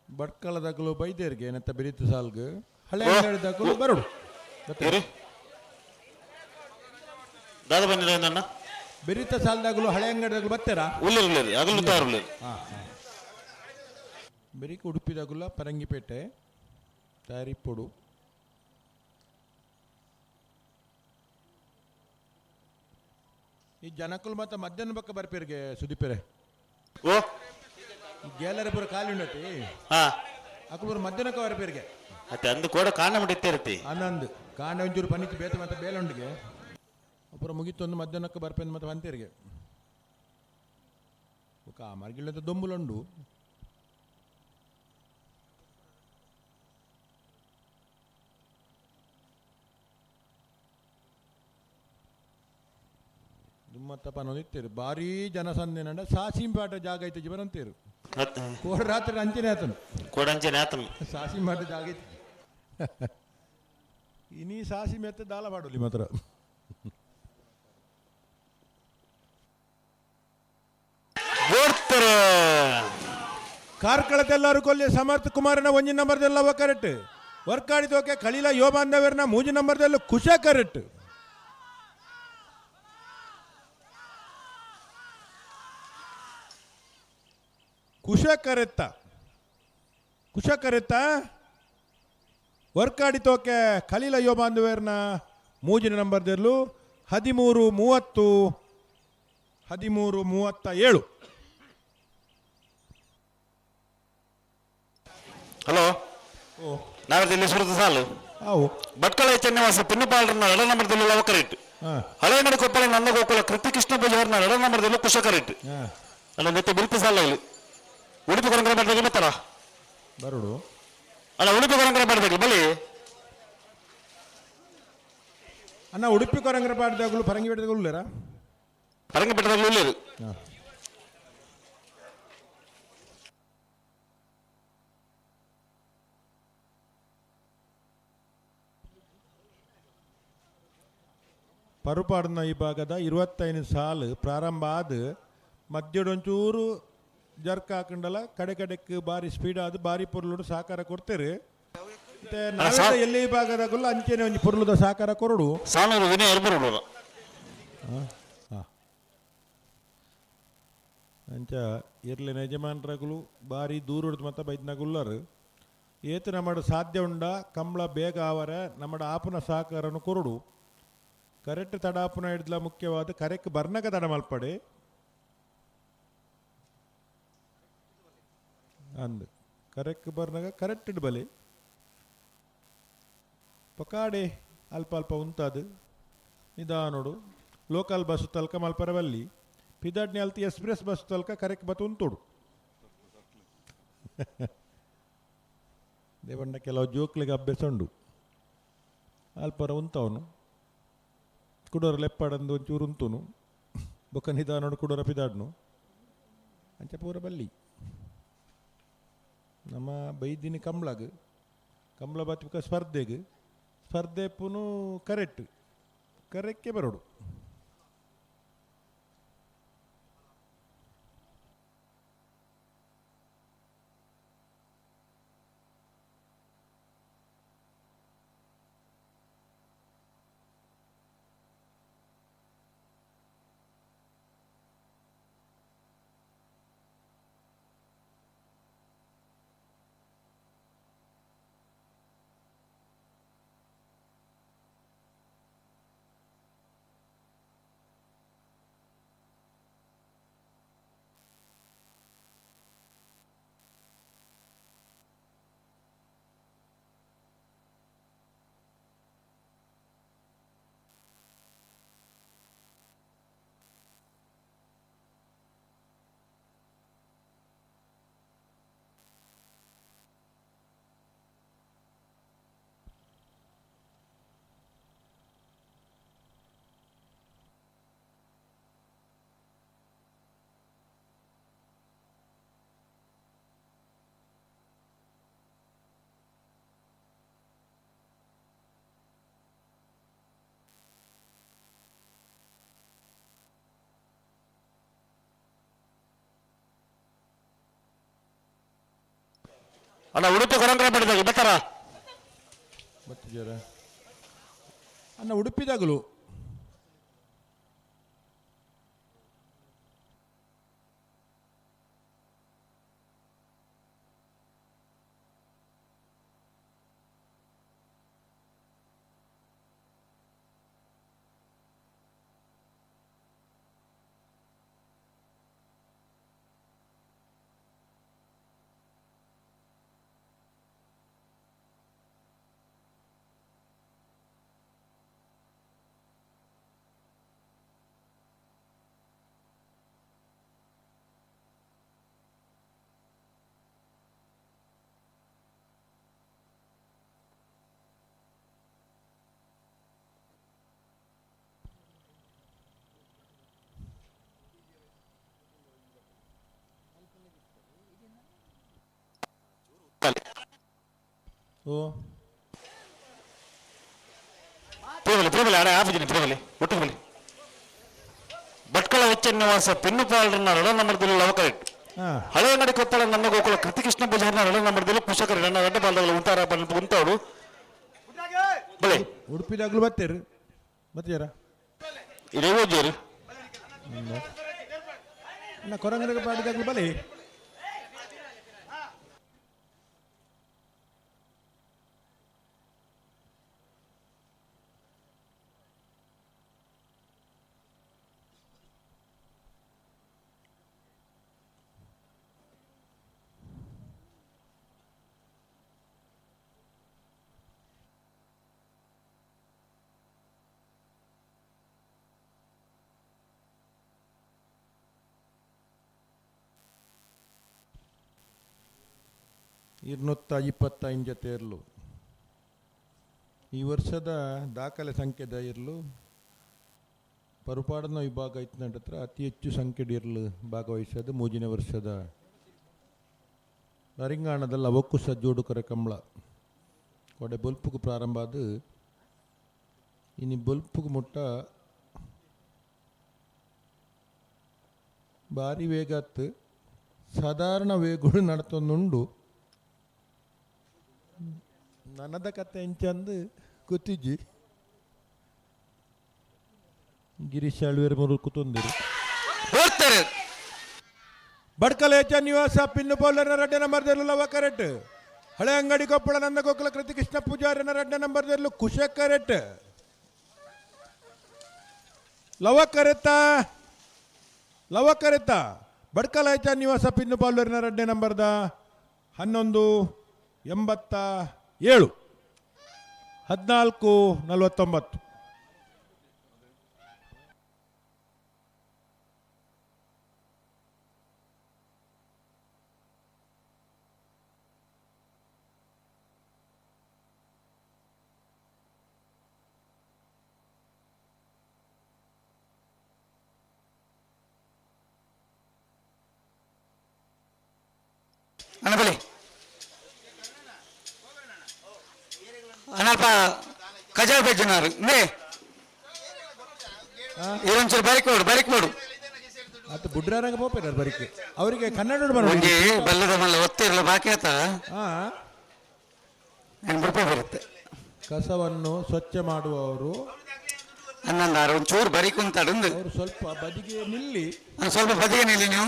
Speaker 1: ಭಟ್ಕಳದಾಗಲು ಬೈದೇರ್ಗೆ ಏನಂತ ಬೆರೀತು ಸಾಲ್ಗ್, ಹಳೆ ಅಂಗಡಿದಾಗಲು ಬರೋಡು.
Speaker 7: ಏರಿ ದಾದ ಬಂದಿಲ್ಲ ನನ್ನ.
Speaker 1: ಬೆರೀತ ಸಾಲದಾಗಲು ಹಳೆ ಅಂಗಡಿದಾಗಲು ಬರ್ತೀರಾ?
Speaker 7: ಉಳ್ಳಿರಿ ಉಳ್ಳಿರಿ, ಆಗಲು ತಯಾರು ಉಳ್ಳಿರಿ.
Speaker 1: ಬೆರೀಕ್ ಉಡುಪಿದಾಗುಲ ಪರಂಗಿಪೇಟೆ ತಯಾರಿಪ್ಪೊಡು. ಈ ಜನಕುಲು ಮತ್ತೆ ಮಧ್ಯಾಹ್ನ ಬಕ್ಕ ಬರ್ಪೇರಿಗೆ ಸುದೀಪರೆ.
Speaker 7: ಓ.
Speaker 1: ಈ ಗೇಲರ ಪೂರ ಖಾಲಿ ಉಂಡತಿ.
Speaker 7: ಹಾ.
Speaker 1: ಅಕುಲು ಪೂರ ಮಧ್ಯಾಹ್ನಕ್ಕೆ ಬರ್ಪೇರಿಗೆ.
Speaker 7: ಅತ್ತೆ ಅಂದು ಕೂಡ ಕಾಣ ಮುಟ್ಟಿತ್ತೇ ಇರ್ತಿ.
Speaker 1: ಆನಂದ್ ಕಾಂಡ ಒಂಚೂರು ಪನಿತ್ ಬೇತ ಮತ್ತೆ ಬೇಲುಂಡಿಗೆ ಅಪುರ ಮುಗಿತೊಂದು ಮಧ್ಯಾಹ್ನಕ್ಕೆ ಬರ್ಪೇನ್ ಮತ್ತೆ ಬಂತೇರಿಗೆ. ಬೊಕ ಮರ್ಗಿಲ್ಲದ ದೊಂಬುಲುಂಡು. ದುಮ್ಮತ್ತ ಪನೊಂದಿತ್ತೇರು ಭಾರೀ ಜನಸಂದಿನಂಡ ಸಾಸಿಂಪಾಟ ಜಾಗ ಐತೆ ಜೀವನಂತೇರು. ಕೋಡ ರಾತ್ರಿ ಅಂಚಿನ ಆತನು.
Speaker 7: ಕೋಡಂಚನೆ ಆತನು.
Speaker 1: ಸಾಸಿಂಪಾಟ ಜಾಗ ಐತೆ. ಇನಿ ಸಾಸಿ ಮೆತ್ತ ದಾಲ ಮಾಡೋಲಿ ಮಾತ್ರ.
Speaker 7: ಓಡ್ತಾರೆ.
Speaker 1: ಕಾರ್ಕಳದೆಲ್ಲರೂ ಕೊಲ್ಲಿ ಸಮರ್ಥ ಕುಮಾರನ ಒಂಜಿ ನಂಬರ್ದೆಲ್ಲ ಕರೆಕ್ಟ್. ವರ್ಕಾಡಿದೋಕೆ ಕಳೀಲ ಯೋಬಾಂಧವರ್ನ ಮೂಜಿ ನಂಬರ್ದಲ್ಲೂ ಕುಶ ಕರೆಕ್ಟ್. ಕುಶ ಕರೆತ್ತ, ಕುಶ ಕರೆತ್ತ. ವರ್ಕಾಡಿ ತೋಕೆ ಖಲೀಲ ಯೋಬಾಂದುವೇರ್ನ ಮೂಜಿನ ನಂಬರ್ ದೆರ್ಲು 13:30, 13:37.
Speaker 7: ಹಲೋ.
Speaker 1: ಓ.
Speaker 7: ನಾವಿಲ್ಲಿ ಸುರದ ಸಾಲು.
Speaker 1: ಅವು.
Speaker 7: ಭಟ್ಕಳ ಚೆನ್ನಿವಾಸ ಪಿನ್ನುಪಾಲರನ್ನ ಎಡ ನಂಬರ್ದಲ್ಲಿ ಲವಕರೇಟ್. ಹಳೆಯಂಗಡಿ ಕೊಪ್ಪಳ ನಂದಗೋಕುಲ ಕೃತಿ ಕೃಷ್ಣ ಪೂಜಾರನ ಎಡ ನಂಬರ್ದಲ್ಲಿ ಕುಶಕರೇಟ್. ಅಲ್ಲ, ಮತ್ತೆ ಬಿರುತು ಸಾಲ ಇಲ್ಲಿ ಉಡುಪಿ ಕೊರಂಗರ ಮಾಡ್ದಾಗ ಬರ್ತಾರ.
Speaker 1: ಬರುಡು.
Speaker 7: ಅಲ್ಲ, ಉಡುಪಿ ಕೊರಂಗರ ಮಾಡ್ಬೇಕು ಬಲಿ.
Speaker 1: ಅಣ್ಣ, ಉಡುಪಿ ಕೊರಂಗರ ಪಾಡ್ದಾಗಲು ಪರಂಗಿ ಬೆಟ್ಟದಾಗಲು ಉಲ್ಲೇರಾ?
Speaker 7: ಪರಂಗಿ ಬೆಟ್ಟದಾಗಲೂ ಇಲ್ಲ.
Speaker 1: ಪರುಪಾಡಿನ ಈ ಭಾಗದ 25 ಸಾಲು ಪ್ರಾರಂಭ ಆದ ಮಧ್ಯಡೊಂಚೂರು ಜರ್ಕ್ ಹಾಕೊಂಡಲ್ಲ ಕಡೆ ಕಡೆಕ್ ಬಾರಿ ಸ್ಪೀಡ್ ಆದ ಬಾರಿ ಪೊರ್ಲುಡು ಸಹಕಾರ ಕೊಡ್ತೇವೆ. ಮತ್ತೆ ನಾವೆಲ್ಲ ಎಲ್ಲಿ ಭಾಗದಾಗಲ್ಲ ಅಂಚೆನೆ ಒಂಜಿ ಪೊರ್ಲುದ ಸಹಕಾರ ಕೊರಡು.
Speaker 7: ಸಾನೂರು ವಿನಯ ಇರ್ಬರು.
Speaker 1: ಅಂಚ ಇರ್ಲಿನ ಯಜಮಾನ್ರಗಳು ಬಾರಿ ದೂರ ಮತ್ತ ಬೈದ್ನಾಗುಲ್ಲರು ಏತು ನಮ್ಮಡ ಸಾಧ್ಯ ಉಂಡ ಕಂಬಳ ಬೇಗ ಆವರ ನಮ್ಮಡ ಆಪುನ ಸಹಕಾರನು ಕೊರಡು. ಕರೆಕ್ಟ್ ತಡ ಆಪುನ ಹಿಡ್ದಲ ಮುಖ್ಯವಾದ ಕರೆಕ್ಟ್ ಬರ್ನಕ ತಡ ಮಲ್ಪಡೆ ಅಂದ್ ಕರೆಕ್ಟ್ ಬರ್ನಗ ಕರೆಕ್ಟ್ ಬಲೆ ಪಕಾಡೆ ಅಲ್ಪ ಅಲ್ಪ ಉಂತಾದು ನಿಧಾನೋಡು ಲೋಕಲ್ ಬಸ್ ತಲ್ಕ ಮಲ್ಪರ ಬಲ್ಲಿ ಪಿದಾಡ್ನಿ ಅಲ್ತಿ ಎಕ್ಸ್ಪ್ರೆಸ್ ಬಸ್ ತಲ್ಕ ಕರೆಕ್ಟ್ ಬತ್ತು ಉಂತೋಡು. ದೇವಣ್ಣ ಕೆಲವು ಜೋಕ್ಲಿಗೆ ಅಭ್ಯಾಸ ಉಂಡು ಅಲ್ಪರ ಉಂತವನು ಕುಡೋರ ಲೆಪ್ಪಾಡಂದು ಒಂಚೂರು ಉಂತುನು ಬೊಕ್ಕ ನಿಧಾನೋಡು ಕುಡೋರ ಪಿದಾಡ್ನು ಅಂಚ ಪೂರ ಬಲ್ಲಿ ನಮ್ಮ ಬೈದಿನಿ ಕಂಬ್ಳಗ್ ಕಂಬ್ಳ ಬಾತಿಕ ಸ್ಪರ್ಧೆಗೆ ಸ್ಪರ್ಧೆ ಪುನು ಕರೆಕ್ಟ್ ಕರೆಕ್ಕೆ ಬರೋಡು.
Speaker 7: ಅಣ್ಣ, ಉಡುಪಿ ಕೊರಂಗರ ಮಾಡಿದಾಗ ಬರ್ತಾರ.
Speaker 1: ಬತ್ತಿದ್ದೀರ ಅಣ್ಣ ಉಡುಪಿದಾಗಲು? ಓ.
Speaker 7: ಪ್ರೇಮಲಿ ಪ್ರೇಮಲಿ ಅಣ್ಣ ಆಫ್ ಪ್ರೇಮಲಿ ಒಟ್ಟಿಗೆ ಬಲಿ. ಭಟ್ಕಳ ಹೆಚ್ಚ ನಿವಾಸ ಪೆನ್ನುಪಾಲರನ್ನ ಎಡ ನಂಬರ್ದಲ್ಲಿ ಲವಕರೆಟ್. ಹಳೆಯಂಗಡಿ ಕೊಪ್ಪಳ ನನ್ನ ಗೋಕುಲ ಕೃತಿಕೃಷ್ಣ ಪೂಜಾರನ ಎಡ ನಂಬರ್ದಲ್ಲಿ ಕುಶಕರ ನನ್ನ ಅಡ್ಡ ಬಾಲದಲ್ಲಿ ಉಂತಾರ ಉಂತಾಡು ಬಲೆ.
Speaker 1: ಉಡುಪಿದಾಗಲೂ ಬತ್ತೀರಿ ಬತ್ತೀರಾ?
Speaker 7: ಇದೇ ಓದಿಯರು.
Speaker 1: ಅಣ್ಣ, ಕೊರಂಗರ ಪಾಡಿದಾಗಲೂ ಬಲಿ. 225 ಜತೆ ಇರಲು. ಈ ವರ್ಷದ ದಾಖಲೆ ಸಂಖ್ಯೆದ ಇರಲು ಪರುಪಾಡನ ವಿಭಾಗ ಇತ್ತು ಹತ್ರ ಅತಿ ಹೆಚ್ಚು ಸಂಖ್ಯೆ ಇರಲು ಭಾಗವಹಿಸೋದು ಮೂಜಿನ ವರ್ಷದ ನರಿಂಗಾಣದಲ್ಲಿ ಅವಕ್ಕೂ ಸಜ್ಜೋಡು ಕರೆ ಕಂಬಳ ಕೊಡೆ ಬೊಲ್ಪುಗು ಪ್ರಾರಂಭ ಅದು. ಇನಿ ಬೊಲ್ಪುಗು ಮುಟ್ಟ ಭಾರಿ ವೇಗ ಆತು, ಸಾಧಾರಣ ವೇಗಗಳು ನಡ್ತೊಂದುಂಡು. ನನದ ಕತೆ ಎಂಚಂದು ಗೊತ್ತಿಜ್ಜಿ. ಗಿರೀಶ್ ಆಳ್ವೇರ್ ಮುರು ಕೂತೊಂದಿರು.
Speaker 3: ಹೋಗ್ತಾರೆ.
Speaker 1: ಬಡ್ಕಲೇಚ ನಿವಾಸ ಪಿನ್ನು ಪೌಲರ್ನ ರಡ್ಡೆ ನಂಬರ್ ಲವ ಕರೆಕ್ಟ್. ಹಳೆ ಅಂಗಡಿ ಕೊಪ್ಪಳ ನಂದಗೋಕುಲ ಕೃತಿ ಕೃಷ್ಣ ಪೂಜಾರಿನ ರಡ್ಡೆ ನಂಬರ್ ದೆಲ್ಲು ಕುಶ ಕರೆಕ್ಟ್. ಲವ ಕರೆತ ಲವ ಕರೆತ ಬಡ್ಕಲಾಯ್ತ ನಿವಾಸ ಪಿನ್ನು ಪಾಲೂರಿನ ರಡ್ಡೆ ನಂಬರ್ದ 11.87, 14.49.
Speaker 3: ಅಣ್ಣ ಬಲಿ ಅಣ್ಣಪ್ಪ ಕಜಾವ್ ಬೆಜ್ಜನಾರು ಇಂದೇ ಇದೊಂಚೂರು ಬರಿಕ್ ಮಾಡು, ಬರಿಕ್ ಮಾಡು.
Speaker 1: ಆತ ಬುಡ್ರಾರಂಗ ಪೋಪೇನಾರು ಬರಿಕೆ ಅವರಿಗೆ ಕನ್ನಡ ಬರೋ.
Speaker 3: ಒಂಜಿ ಬಲ್ಲದ ಮಲ್ಲ ಒತ್ತಿರಲ್ಲ ಬಾಕಿ ಆತ.
Speaker 1: ಹಾ.
Speaker 3: ಹೆಂಗ್ ರೂಪಾಯಿ ಬರುತ್ತೆ.
Speaker 1: ಕಸವನ್ನು ಸ್ವಚ್ಛ ಮಾಡುವವರು.
Speaker 3: ಹನ್ನೊಂದಾರು ಒಂಚೂರು ಬರಿ ಕುಂತಾಡುಂದು.
Speaker 1: ಅವರು ಸ್ವಲ್ಪ ಬದಿಗೆ ನಿಲ್ಲಿ.
Speaker 3: ಅಣ್ಣ, ಸ್ವಲ್ಪ ಬದಿಗೆ ನಿಲ್ಲಿ ನೀವು.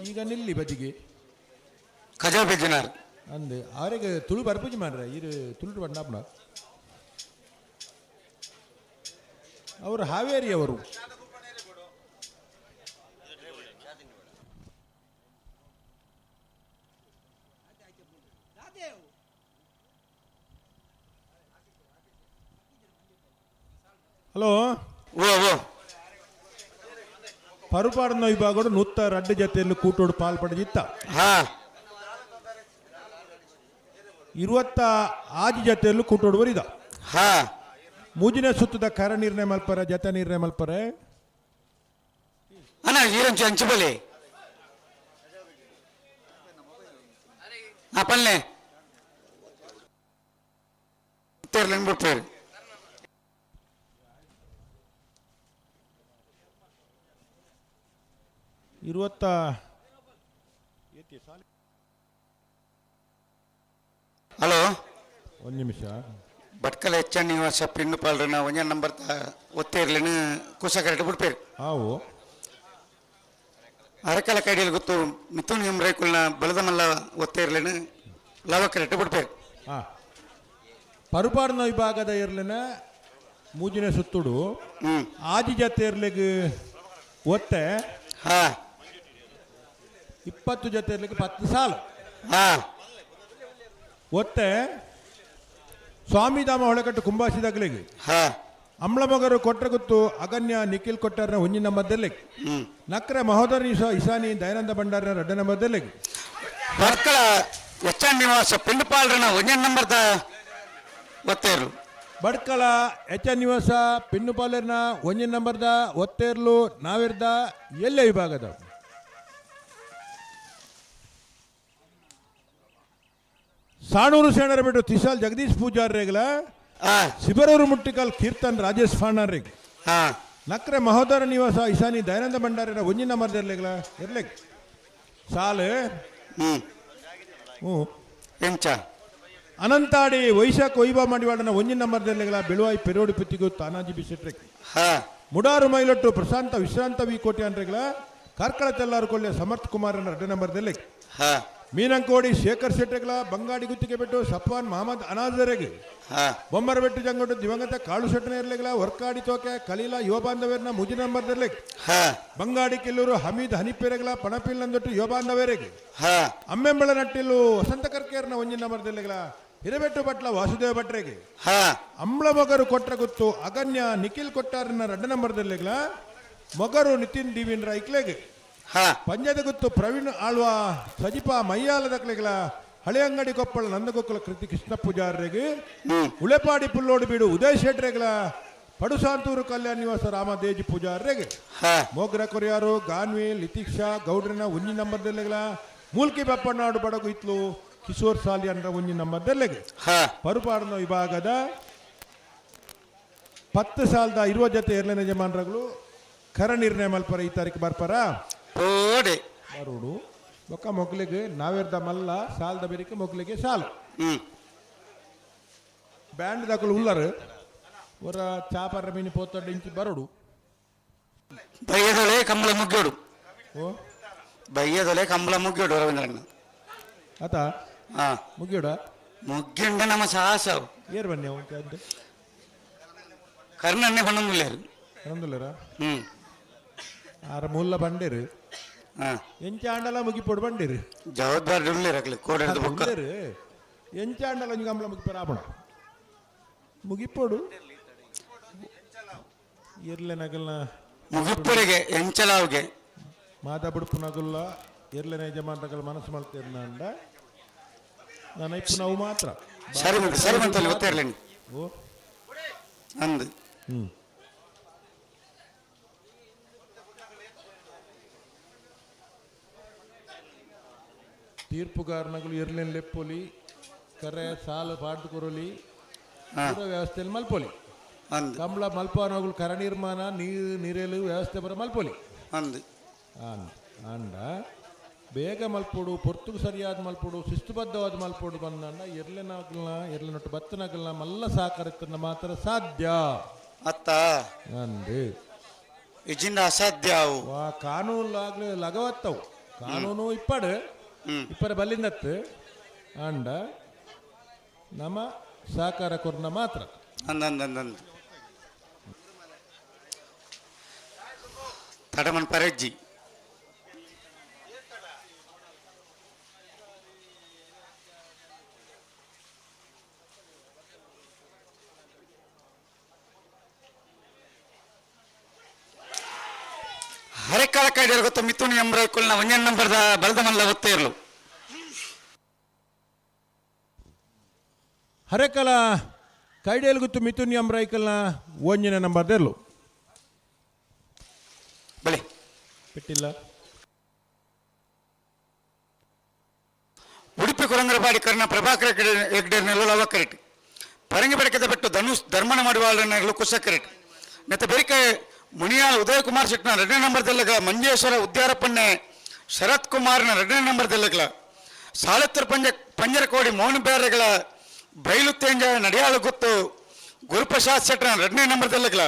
Speaker 1: ಈಗ ನಿಲ್ಲಿ ಬದಿಗೆ.
Speaker 3: ಕಜಾವ್ ಬೆಜ್ಜನಾರು.
Speaker 1: ಅಂದೆ ಅವರಿಗೆ ತುಳು ಬರ್ಪುಜಿ ಮಾಡ್ರೆ ಇರು ತುಳು ಬಣ್ಣಪ್ಪನ ಅವರು ಹಾವೇರಿಯವರು. ಹಲೋ.
Speaker 3: ಓ ಓ.
Speaker 1: ಪರುಪಾಡನ ವಿಭಾಗಡು 102 ಜತೆಯಲ್ಲಿ ಕೂಟೋಡು ಪಾಲ್ ಪಡೆದಿತ್ತ. 26 ಜತೆಯಲ್ಲೂ ಕೂಟೋಡು ಬರಿದ. ಮೂಜಿನ ಸುತ್ತದ ಕರ ನಿರ್ಣಯ ಮಲ್ಪರೆ ಜತೆ ನಿರ್ಣಯ ಮಲ್ಪರೆ.
Speaker 3: ಅಣ್ಣ ಈರೊಂಚು ಅಂಚು ಬಲಿ ಆ ಪಲ್ಲೆ ಬಿಡ್ಪೇರು.
Speaker 1: 20.
Speaker 3: ಹಲೋ.
Speaker 1: ಒಂದು ನಿಮಿಷ.
Speaker 3: ಭಟ್ಕಲ ಹೆಚ್ಚ ನಿವಾಸ ಪಿನ್ನು ಪಾಲ್ರನ ಒಂಜ ನಂಬರ್ ಒತ್ತೇರ್ಲಿನ ಕುಸ ಕರೆಕ್ಟ್ ಬಿಡ್ಪೇರು.
Speaker 1: ಆವು.
Speaker 3: ಅರಕಲ ಕೈಡಿಯಲ್ಲಿ ಗೊತ್ತು ಮಿಥುನ್ ಎಂ ರೈಕುಲ್ನ ಬಲದ ಮಲ್ಲ ಒತ್ತೇರ್ಲಿನ ಲವ ಕರೆಕ್ಟ್ ಬಿಡ್ಪೇರು.
Speaker 1: ಹಾ, ಪರುಪಾಡನ ವಿಭಾಗದ ಇರ್ಲಿನ ಮೂಜಿನ ಸುತ್ತುಡು ಆಜಿ ಜತೆ ಇರ್ಲಿಗೆ ಒತ್ತೆ 20 ಜತೆ ಇರ್ಲಿಕ್ಕೆ 10 ಸಾಲು. ಒತ್ತೆ ಸ್ವಾಮಿಧಾಮ ಹೊಳೆಕಟ್ಟು ಕುಂಬಾಸಿದಾಗಲಿಗೆ ಅಂಬ್ಳಮೊಗರು ಕೊಟ್ರಗುತ್ತು ಅಗನ್ಯ ನಿಖಿಲ್ ಕೊಟ್ಟಾರನ ಒಂಜಿ ನಂಬರ್ದಲ್ಲಿ ನಕ್ರೆ ಮಹೋದರಿ ಇಸಾನಿ ದಯಾನಂದ ಭಂಡಾರನ 2 ನಂಬರ್ದಲ್ಲಿ.
Speaker 3: ಭಟ್ಕಳ ಎಚ್ ಎನ್ ನಿವಾಸ ಪಿಂಡಪಾಲ್ರನ ಒಂಜ ನಂಬರ್ದ ಒತ್ತೇರ್ಲು.
Speaker 1: ಬಡ್ಕಳ ಎಚ್ ಎನ್ ನಿವಾಸ ಪಿನ್ನುಪಾಲರ್ನ ಒಂಜಿ ನಂಬರ್ದ ಒತ್ತೇರ್ಲು ನಾವಿರ್ದ ಎಲ್ಲೆ ವಿಭಾಗದ. ಸಾಣೂರು ಸೇಣರ ಬಿಟ್ಟು ತಿಸಾಲ್ ಜಗದೀಶ್ ಪೂಜಾರ್ ರೇಗಲ ಸಿಬರೂರು ಮುಟ್ಟಿಕಲ್ ಕೀರ್ತನ್ ರಾಜೇಶ್ ಫಾಣಾರ್ ನಕ್ರೆ ಮಹೋದರ ನಿವಾಸ ಇಸಾನಿ ದಯಾನಂದ ಭಂಡಾರಿನ ಒಂಜಿ ನಂಬರ್ ಇರ್ಲಿಗ್ಲ ಇರ್ಲಿಕ್ ಸಾಲು. ಹ್ಞೂ.
Speaker 3: ಎಂಚ.
Speaker 1: ಅನಂತಾಡಿ ವೈಶಾಖ ವೈಭವ ಮಾಡಿವಾಡನ ಒಂಜಿ ನಂಬರ್ ಇರ್ಲಿಗ್ಲ ಬೆಳುವಾಯಿ ಪೆರೋಡಿ ಪುತ್ತಿಗು ತಾನಾಜಿ ಬಿಸಿಟ್ರಿಕ್ ಮುಡಾರು ಮೈಲೊಟ್ಟು ಪ್ರಶಾಂತ ವಿಶ್ರಾಂತ ವಿ ಕೋಟಿ ಅಂದ್ರೆಗಳ ಕಾರ್ಕಳ ತೆಲ್ಲಾರು ಕೊಳ್ಳೆ ಸಮರ್ಥ್ ಕುಮಾರನ 2 ನಂಬರ್ದಲ್ಲಿ. ಮೀನಂಕೋಡಿ ಶೇಖರ್ ಶೆಟ್ಟೆಗಳ ಬಂಗಾಡಿ ಗುತ್ತಿಗೆ ಬಿಟ್ಟು ಸಫ್ವಾನ್ ಮಹಮ್ಮದ್ ಅನಾಜರೆಗೆ ಬೊಮ್ಮರಬೆಟ್ಟು ಜಂಗಟ್ಟು ದಿವಂಗತ ಕಾಳು ಶೆಟ್ಟನ ಇರ್ಲಿಗಳ ವರ್ಕಾಡಿ ತೋಕೆ ಕಲೀಲಾ ಯುವ ಬಾಂಧವ್ಯರ್ನ ಮುಜಿ ನಂಬರ್ದಲ್ಲಿ. ಬಂಗಾಡಿ ಕಿಲ್ಲೂರು ಹಮೀದ್ ಹನಿಪೆರೆಗಳ ಪಣಪಿಲ್ಲಂದೊಟ್ಟು ಯುವ ಬಾಂಧವ್ಯರಿಗೆ ಅಮ್ಮೆಂಬಳ ನಟ್ಟಿಲ್ಲು ವಸಂತ ಕರ್ಕೇರ್ನ ಒಂಜಿ ನಂಬರ್ದಲ್ಲಿಗಳ ಹಿರಬೆಟ್ಟು ಭಟ್ಲ ವಾಸುದೇವ ಭಟ್ರೆಗೆ ಅಂಬ್ಳ ಮೊಗರು ಕೊಟ್ರ ಗುತ್ತು ಅಗನ್ಯ ನಿಖಿಲ್ ಕೊಟ್ಟಾರನ 2 ನಂಬರ್ದಲ್ಲಿಗಳ ಮೊಗರು ನಿತಿನ್ ದಿವಿನ್ ರೈಕ್ಲೆಗೆ. ಪಂಜದ ಗುತ್ತು ಪ್ರವೀಣ್ ಆಳ್ವ ಸಜಿಪ ಮಯ್ಯಾಲದಕ್ಲೆಗಳ ಹಳೆಯಂಗಡಿ ಕೊಪ್ಪಳ ನಂದಗೋಕುಲ ಕೃತಿ ಕೃಷ್ಣ ಪೂಜಾರ್ರಿಗೆ, ಉಳೆಪಾಡಿ ಪುಲ್ಲೋಡು ಬೀಡು ಉದಯ್ ಶೆಟ್ರೆಗಳ, ಪಡುಸಾಂತೂರು ಕಲ್ಯಾಣ ನಿವಾಸ ರಾಮದೇಜಿ ಪೂಜಾರ್ರಿಗೆ, ಮೋಗ್ರ ಕೊರಿಯಾರು ಗಾನ್ವಿ ಲಿತೀಕ್ಷಾ ಗೌಡ್ರನ ಒಂಜಿ ನಂಬರ್ದೆಲ್ಲೆಗಳ, ಮೂಲ್ಕಿ ಬಪ್ಪನಾಡು ಬಡಗು ಇತ್ಲು ಕಿಶೋರ್ ಸಾಲಿಯನ್ರ ಒಂಜಿ ನಂಬರ್ದೆಲ್ಲೆಗೆ. ಪರುಪಾಡನ ವಿಭಾಗದ 10 ಸಾಲದ 20 ಜೊತೆ ಎರಡನೇ ಯಜಮಾನರುಗಳು ಕರ ನಿರ್ಣಯ ಮಲ್ಪರ ಈ ತಾರೀಕು ಬರ್ಪರ
Speaker 3: ಓಡೆ
Speaker 1: ಬರೋಡು. ಬೊಕ್ಕ ಮೊಗ್ಲಿಗೆ ನಾವೇರ್ದ ಮಲ್ಲ ಸಾಲದ ಬೇರಿಕೆ ಮೊಗ್ಲಿಗೆ ಸಾಲು. ಬ್ಯಾಂಡ್ ದಾಕಲು ಉಲ್ಲರು ಒರ ಚಾಪರ ಮೀನು ಪೋತೊಡ್ಡ ಇಂಚಿ ಬರೋಡು.
Speaker 3: ಬಯ್ಯದೊಳೆ ಕಂಬಳ ಮುಗ್ಯೋಡು.
Speaker 1: ಓ.
Speaker 3: ಬಯ್ಯದೊಳೆ ಕಂಬಳ ಮುಗ್ಯೋಡು ರವೀಂದ್ರಣ್ಣ.
Speaker 1: ಆತ. ಮುಗಿಯೋಡ.
Speaker 3: ಮುಗ್ಗಿಂಡ ನಮ್ಮ ಸಾಹಸ.
Speaker 1: ಏರ್ ಬನ್ನಿ ಅವ ಅಂತ.
Speaker 3: ಕರ್ಣನ್ನೇ ಬಣ್ಣಂದುಲ್ಲೇರು.
Speaker 1: ಕರಂದುಲ್ಲರ. ಆರ ಮುಲ್ಲ ಬಂಡೇರು. ಎಂಚ ಆಂಡಲ ಮುಗಿಪೋಡು ಬಂಡೇರು.
Speaker 3: ಜವಾಬ್ದಾರಿ ಉಳ್ಳೇರು ಅಕ್ಲೆ ಕೋಡೆಡ್ದು ಬೊಕ್ಕ.
Speaker 1: ಉಳ್ಳೇರು ಎಂಚ ಆಂಡಲ ಒಂಜಿ ಕಂಬಳ ಮುಗಿಪರ ಆಪಣ ಮುಗಿಪೋಡು ಎರ್ಲೆ ನಗಲ್ನ.
Speaker 3: ಮುಗಿಪ್ಪರಿಗೆ ಎಂಚಲಾವ್ಗೆ.
Speaker 1: ಮಾದ ಬುಡುಪು ನಗುಲ್ಲ ಎರ್ಲೆನ ಯಜಮಾನಗಳ ಮನಸ್ಸು ಮಲ್ತಿರ್ನ ಅಂಡ ನಾನು ಇಪ್ಪು ನಾವು ಮಾತ್ರ.
Speaker 3: ಸರಿ ಮತ್ತೆ ಸರಿ ಮತ್ತೆ ಅಲ್ಲಿ ಗೊತ್ತಿರ್ಲಿ.
Speaker 1: ಓ.
Speaker 3: ಅಂದು.
Speaker 1: ತೀರ್ಪುಗಾರನಗಳು ಎರ್ಲೆನ್ ಲೆಪ್ಪೊಲಿ, ಕರೆ ಸಾಲು ಪಾಡ್ದು ಕೊರೊಲಿ, ಪೂರ ವ್ಯವಸ್ಥೆಯಲ್ಲಿ ಮಲ್ಪೊಲಿ.
Speaker 3: ಅಂದು.
Speaker 1: ಕಂಬಳ ಮಲ್ಪನಗಳು ಕರ ನಿರ್ಮಾಣ ನೀರು ನೀರೇಲು ವ್ಯವಸ್ಥೆ ಬರ ಮಲ್ಪೊಲಿ.
Speaker 3: ಅಂದು.
Speaker 1: ಆಂಡ್ ಆಂಡ ಬೇಗ ಮಲ್ಪೊಡು, ಪೊರ್ತುಗು ಸರಿಯಾದ ಮಲ್ಪೊಡು, ಶಿಸ್ತುಬದ್ಧವಾದ ಮಲ್ಪೊಡು ಬಂದಂಡ ಎರ್ಲೆನಾಗಲ್ನ ಎರ್ಲೆನೊಟ್ಟು ಬತ್ತನಗಲ್ನ ಮಲ್ಲ ಸಹಕಾರ ಮಾತ್ರ ಸಾಧ್ಯ.
Speaker 3: ಅತ್ತ.
Speaker 1: ಅಂದು.
Speaker 3: ಇಜಿಂದ ಅಸಾಧ್ಯ ಅವು.
Speaker 1: ವಾ ಕಾನೂನು ಆಗ್ಲಿ ಲಗವತ್ತವು ಕಾನೂನು ಇಪ್ಪಡು ಇಪ್ಪರ ಬಲ್ಲಿಂದತ್ತು ಆಂಡ ನಮ್ಮ ಸಹಕಾರ ಕೊರ್ನ ಮಾತ್ರ.
Speaker 3: ಅಂದಂದಂದಂದು ತಡಮನ್ ಪರೆಜ್ಜಿ. ಹರೆಕಾಲ ಕೈಡಿಯರ್ ಗೊತ್ತ ಮಿಥುನ್ ಎಂಬ್ರೈಕುಲ್ನ ಒಂಜನ್ ನಂಬರ್ದ ಬಲದ ಮಲ್ಲ ಗೊತ್ತೇ ಇರಲು.
Speaker 1: ಹರೆಕಲ ಕೈಡೇಲ್ ಗುತ್ತು ಮಿಥುನ್ ಎಂಬ್ರೈಕಲ್ನ ಒಂಜಿನ ನಂಬರ್ ದೆರ್ಲು.
Speaker 3: ಬಳೆ.
Speaker 1: ಬಿಟ್ಟಿಲ್ಲ.
Speaker 3: ಉಡುಪಿ ಕೊರಂಗರಪಾಡಿ ಕರ್ಣ ಪ್ರಭಾಕರ ಹೆಗ್ಡೆ ನೆಲವ ಕರೆಟ್ ಪರಂಗಿ ಬೆಡಕದ ಬೆಟ್ಟು ಧನುಷ್ ಧರ್ಮನ ಮಾಡುವ ಕುಶ ಕರೆಟ್ ನೆತ್ತ ಬೆರಿಕೆ ಮುನಿಯಾಲ್ ಉದಯಕುಮಾರ್ ಶೆಟ್ನ ಎರಡನೇ ನಂಬರ್ ದೆಲ್ಲಗ, ಮಂಜೇಶ್ವರ ಉದ್ಯಾರಪ್ಪಣ್ಣೆ ಶರತ್ ಕುಮಾರ್ನ ಎರಡನೇ ನಂಬರ್ ದೆಲ್ಲಗಲ, ಸಾಲತ್ತೂರು ಪಂಜ ಪಂಜರಕೋಡಿ ಮೋಹನ್ ಬೇರೆಗಳ ಬೈಲು ತೇಂಜ ನಡಿಯಾಳು ಗೊತ್ತು ಗುರುಪ್ರಸಾದ್ ಶೆಟ್ನ ಎರಡನೇ ನಂಬರ್ ದೆಲ್ಲಗಲ,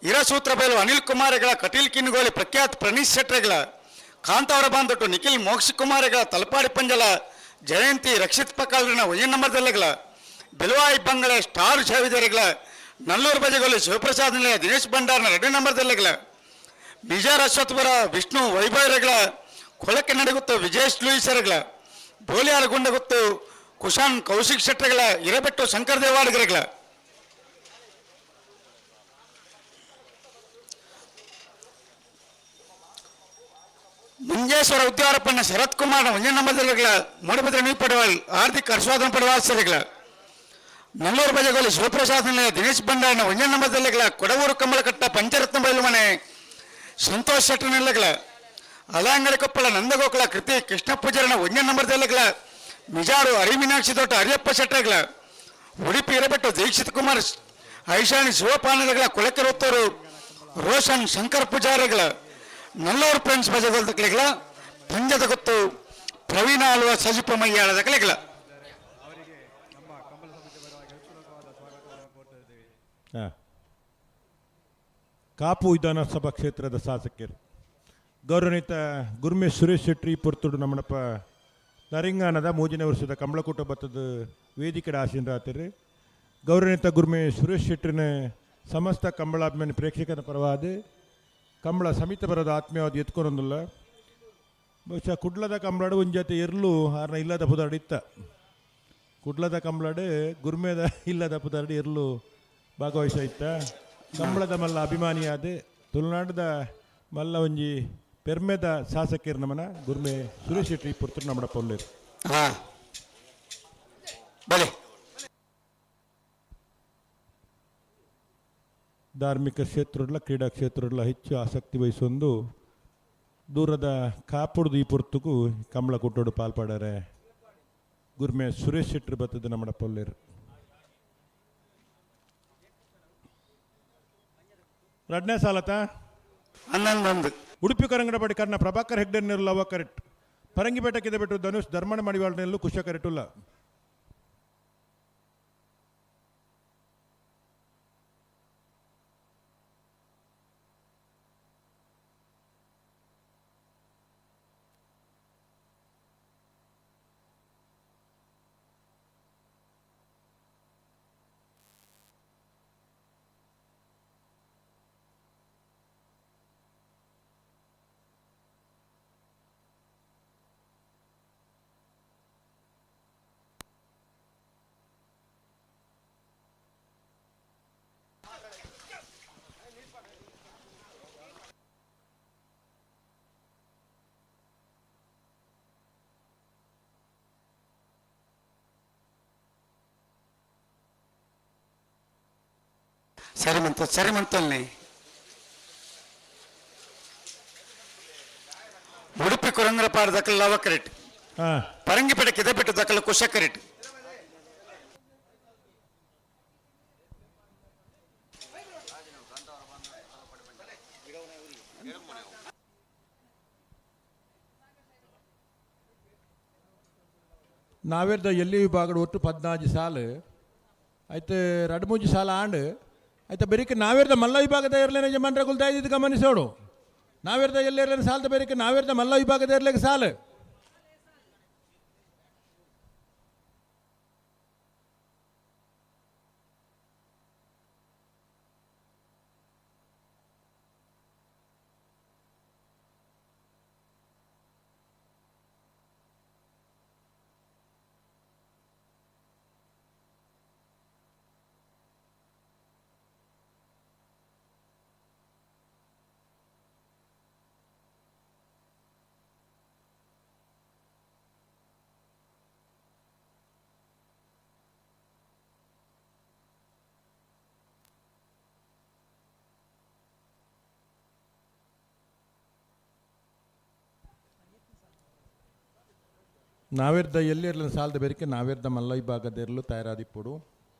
Speaker 3: ಇರಸೂತ್ರ ಬೈಲು ಅನಿಲ್ ಕುಮಾರ್ಗಳ ಕಟೀಲ್ ಕಿನ್ಗೋಲಿ ಪ್ರಖ್ಯಾತ್ ಪ್ರಣೀಶ್ ಶೆಟ್ರೆಗಳ, ಕಾಂತಾವರ ಬಾಂಧೊಟ್ಟು ನಿಖಿಲ್ ಮೋಕ್ಷ ಕುಮಾರ್ಗಳ ತಲಪಾಡಿ ಪಂಜಲ ಜಯಂತಿ ರಕ್ಷಿತ್ ಪಕಾಲ್ರನ ಒಂದೇ ನಂಬರ್ ದೆಲ್ಲಗಲ, ಬೆಲುವಾಯಿ ಬಂಗಳೆ ಸ್ಟಾರ್ ಶಾವಿದರೆಗಳ ನಲ್ಲೂರು ಬಜೆಗೋಲಿ ಶಿವಪ್ರಸಾದ್ ನಿಲಯ ದಿನೇಶ್ ಭಂಡಾರ್ನ ಎರಡನೇ ನಂಬರ್ ದೆಲ್ಲಗಲ, ಬಿಜಾರ್ ಅಶ್ವತ್ವರ ವಿಷ್ಣು ವೈಭವರಗಳ ಕೊಳಕ್ಕೆ ನಡೆಗುತ್ತ ವಿಜೇಶ್ ಲೂಯಿಸರಗಳ, ಬೋಲಿಯಾರ ಗುಂಡಗುತ್ತು ಕುಶಾನ್ ಕೌಶಿಕ್ ಶೆಟ್ಟರ್ಗಳ ಇರಬೆಟ್ಟು ಶಂಕರ್ ದೇವಾಡಿಗರಗಳ. ಮಂಜೇಶ್ವರ ಉದ್ಯಾರಪ್ಪಣ್ಣ ಶರತ್ ಕುಮಾರ್ ಒಂದೇ ನಂಬರ್ದಲ್ಲಿಗಳ ಮೂಡಬಿದ್ರೆ ನೀವು ಪಡವಾಲ್ ಹಾರ್ದಿಕ್ ಹರ್ಷವಾದನ ಪಡವಾಲ್ ನಲ್ಲೂರು ಬಜೆಗೋಲಿ ಶಿವಪ್ರಸಾದ್ ನಿಲಯ ದಿನೇಶ್ ಭಂಡಾರನ ಒಂದೇ ನಂಬರ್ದಲ್ಲಿಗಳ, ಕೊಡವೂರು ಕಮಲಕಟ್ಟ ಪಂಚರತ್ನ ಬಯಲು ಮನೆ ಸಂತೋಷ್ ಶೆಟ್ಟರ್ ನಿಲ್ಲಗಳ, ಅಲಾಂಗಡಿ ಕೊಪ್ಪಳ ನಂದಗೋಕುಲ ಕೃತಿ ಕೃಷ್ಣ ಪೂಜಾರನ ಒಂದೇ ನಂಬರ್ದಲ್ಲಿಗಳ, ಮಿಜಾರು ಹರಿಮೀನಾಕ್ಷಿ ತೋಟ ಹರಿಯಪ್ಪ ಶೆಟ್ಟರ್ಗಳ, ಉಡುಪಿ ಇರಬೆಟ್ಟು ದೀಕ್ಷಿತ್ ಕುಮಾರ್ ಐಶಾನಿ ಶಿವಪಾನದಗಳ ಕೊಳಕೆರೊತ್ತೂರು ರೋಷನ್ ಶಂಕರ್ ಪೂಜಾರಿಗಳ, ನಲ್ಲೂರು ಫ್ರೆಂಡ್ಸ್ ಬಜೆಗೋಲ್ದ ಪಂಜದ ಗೊತ್ತು ಪ್ರವೀಣ ಆಳುವ ಸಜಿಪ ಮಯ್ಯಾಳದ ಕಲೆಗಳ.
Speaker 1: ಕಾಪು ವಿಧಾನಸಭಾ ಕ್ಷೇತ್ರದ ಶಾಸಕರು ಗೌರವಾನ್ವಿತ ಗುರ್ಮೆ ಸುರೇಶ್ ಶೆಟ್ಟಿ ಪೊರ್ತುಡು ನಮ್ಮನಪ್ಪ ನರಿಂಗಾನದ ಮೂಜಿನ ವರ್ಷದ ಕಂಬಳಕೂಟ ಬತ್ತದ ವೇದಿಕೆ ಆಸೀನರಾತಿರಿ. ಗೌರವಾನ್ವಿತ ಗುರ್ಮೆ ಸುರೇಶ್ ಶೆಟ್ಟಿನ ಸಮಸ್ತ ಕಂಬಳಾಭಿಮಾನಿ ಪ್ರೇಕ್ಷಕರ ಪರವಾದ ಕಂಬಳ ಸಮಿತಿ ಬರೋದು ಆತ್ಮೀಯವಾದ ಎತ್ಕೊಂಡೊಂದಿಲ್ಲ. ಬಹುಶಃ ಕುಡ್ಲದ ಕಂಬಳಾಡು ಒಂದು ಜೊತೆ ಇರ್ಲು ಆರ್ನ ಇಲ್ಲದ ಪುದಾಡು ಇತ್ತ. ಕುಡ್ಲದ ಕಂಬಳಾಡು ಗುರ್ಮೆದ ಇಲ್ಲದ ಪುದಾಡು ಇರ್ಲು ಭಾಗವಹಿಸ ಇತ್ತ. ಕಂಬಳದ ಮಲ್ಲ ಅಭಿಮಾನಿಯಾದ ತುಳುನಾಡದ ಮಲ್ಲ ಒಂಜಿ ಪೆರ್ಮೆದ ಶಾಸಕಿರ್ ನಮನ ಗುರ್ಮೆ ಸುರೇಶ್ ಶೆಟ್ಟಿ ಪುರ್ತುರು ನಮ್ಮಡ ಪೊಲ್ಲೇರು.
Speaker 3: ಹಾ, ಬಲೆ.
Speaker 1: ಧಾರ್ಮಿಕ ಕ್ಷೇತ್ರಡ್ಲ ಕ್ರೀಡಾ ಕ್ಷೇತ್ರಡ್ಲ ಹೆಚ್ಚು ಆಸಕ್ತಿ ವಹಿಸೊಂದು ದೂರದ ಕಾಪುಡ್ದು ಈ ಪೊರ್ತುಗು ಕಂಬಳ ಕುಟ್ಟೋಡು ಪಾಲ್ಪಾಡರೆ ಗುರ್ಮೆ ಸುರೇಶ್ ಶೆಟ್ಟಿ ಬತ್ತದ ನಮ್ಮಡ ಪೊಲ್ಲೇರು. ರಡ್ನೇ ಸಾಲತ.
Speaker 3: 11.
Speaker 1: ಉಡುಪಿ ಕರಂಗಡಪಾಡಿ ಕರ್ನ ಪ್ರಭಾಕರ್ ಹೆಗ್ಡೆ ಲವ ಕರೆಕ್ಟ್. ಪರಂಗಿಪೇಟೆ ಬಿಟ್ಟು ಧನುಷ್ ಧರ್ಮಣ ಮಡಿವಾಳನೆಲ್ಲೂ ಕುಶ ಕರೆಟುಲ್ಲ.
Speaker 3: ಸರಿ ಮಂತ, ಸರಿ ಮಂತಲ್ನಿ. ಉಡುಪಿ ಕುರಂಗ್ರಪಾಡ ದಕ್ಕಲ್ ಲವ ಕರೆಟ್.
Speaker 1: ಹಾ.
Speaker 3: ಪರಂಗಿಪೇಟೆ ಕಿದೆಪೆಟ್ಟು ದಕ್ಕಲ ಕುಶ ಕರೆಟ್.
Speaker 1: ನಾವೇರ್ದ ಎಲ್ಲಿ ವಿಭಾಗಡು ಒಟ್ಟು 14 ಸಾಲು ಐತೆ, ರಡ್ಮೂಜಿ ಸಾಲ ಆಂಡ್ ಐತೆ. ಬೆರಿಕೆ ನಾವೇರ್ದ ಮಲ್ಲ ವಿಭಾಗದ ಇರ್ಲೇನೆ ಯಜಮಾನ್ರ ಗುಲ್ದಾಯ್ದಿದ್ದು ಗಮನಿಸೋಡು. ನಾವೇರ್ದ ಎಲ್ಲಿ ಇರ್ಲೇನೆ ಸಾಲದ ಬೆರಿಕೆ ನಾವೇರ್ದ ಮಲ್ಲ ವಿಭಾಗದ ಇರ್ಲಿಕ್ಕೆ ಸಾಲು. ನಾವೇರ್ದ ಎಲ್ಲಿರ್ಲಿನ ಸಾಲದ ಬೆರಿಕೆ ನಾವೇರ್ದ ಮಲ್ಲ ವಿಭಾಗದ ಇರಲು ತಯಾರಾದಿಪ್ಪುಡು.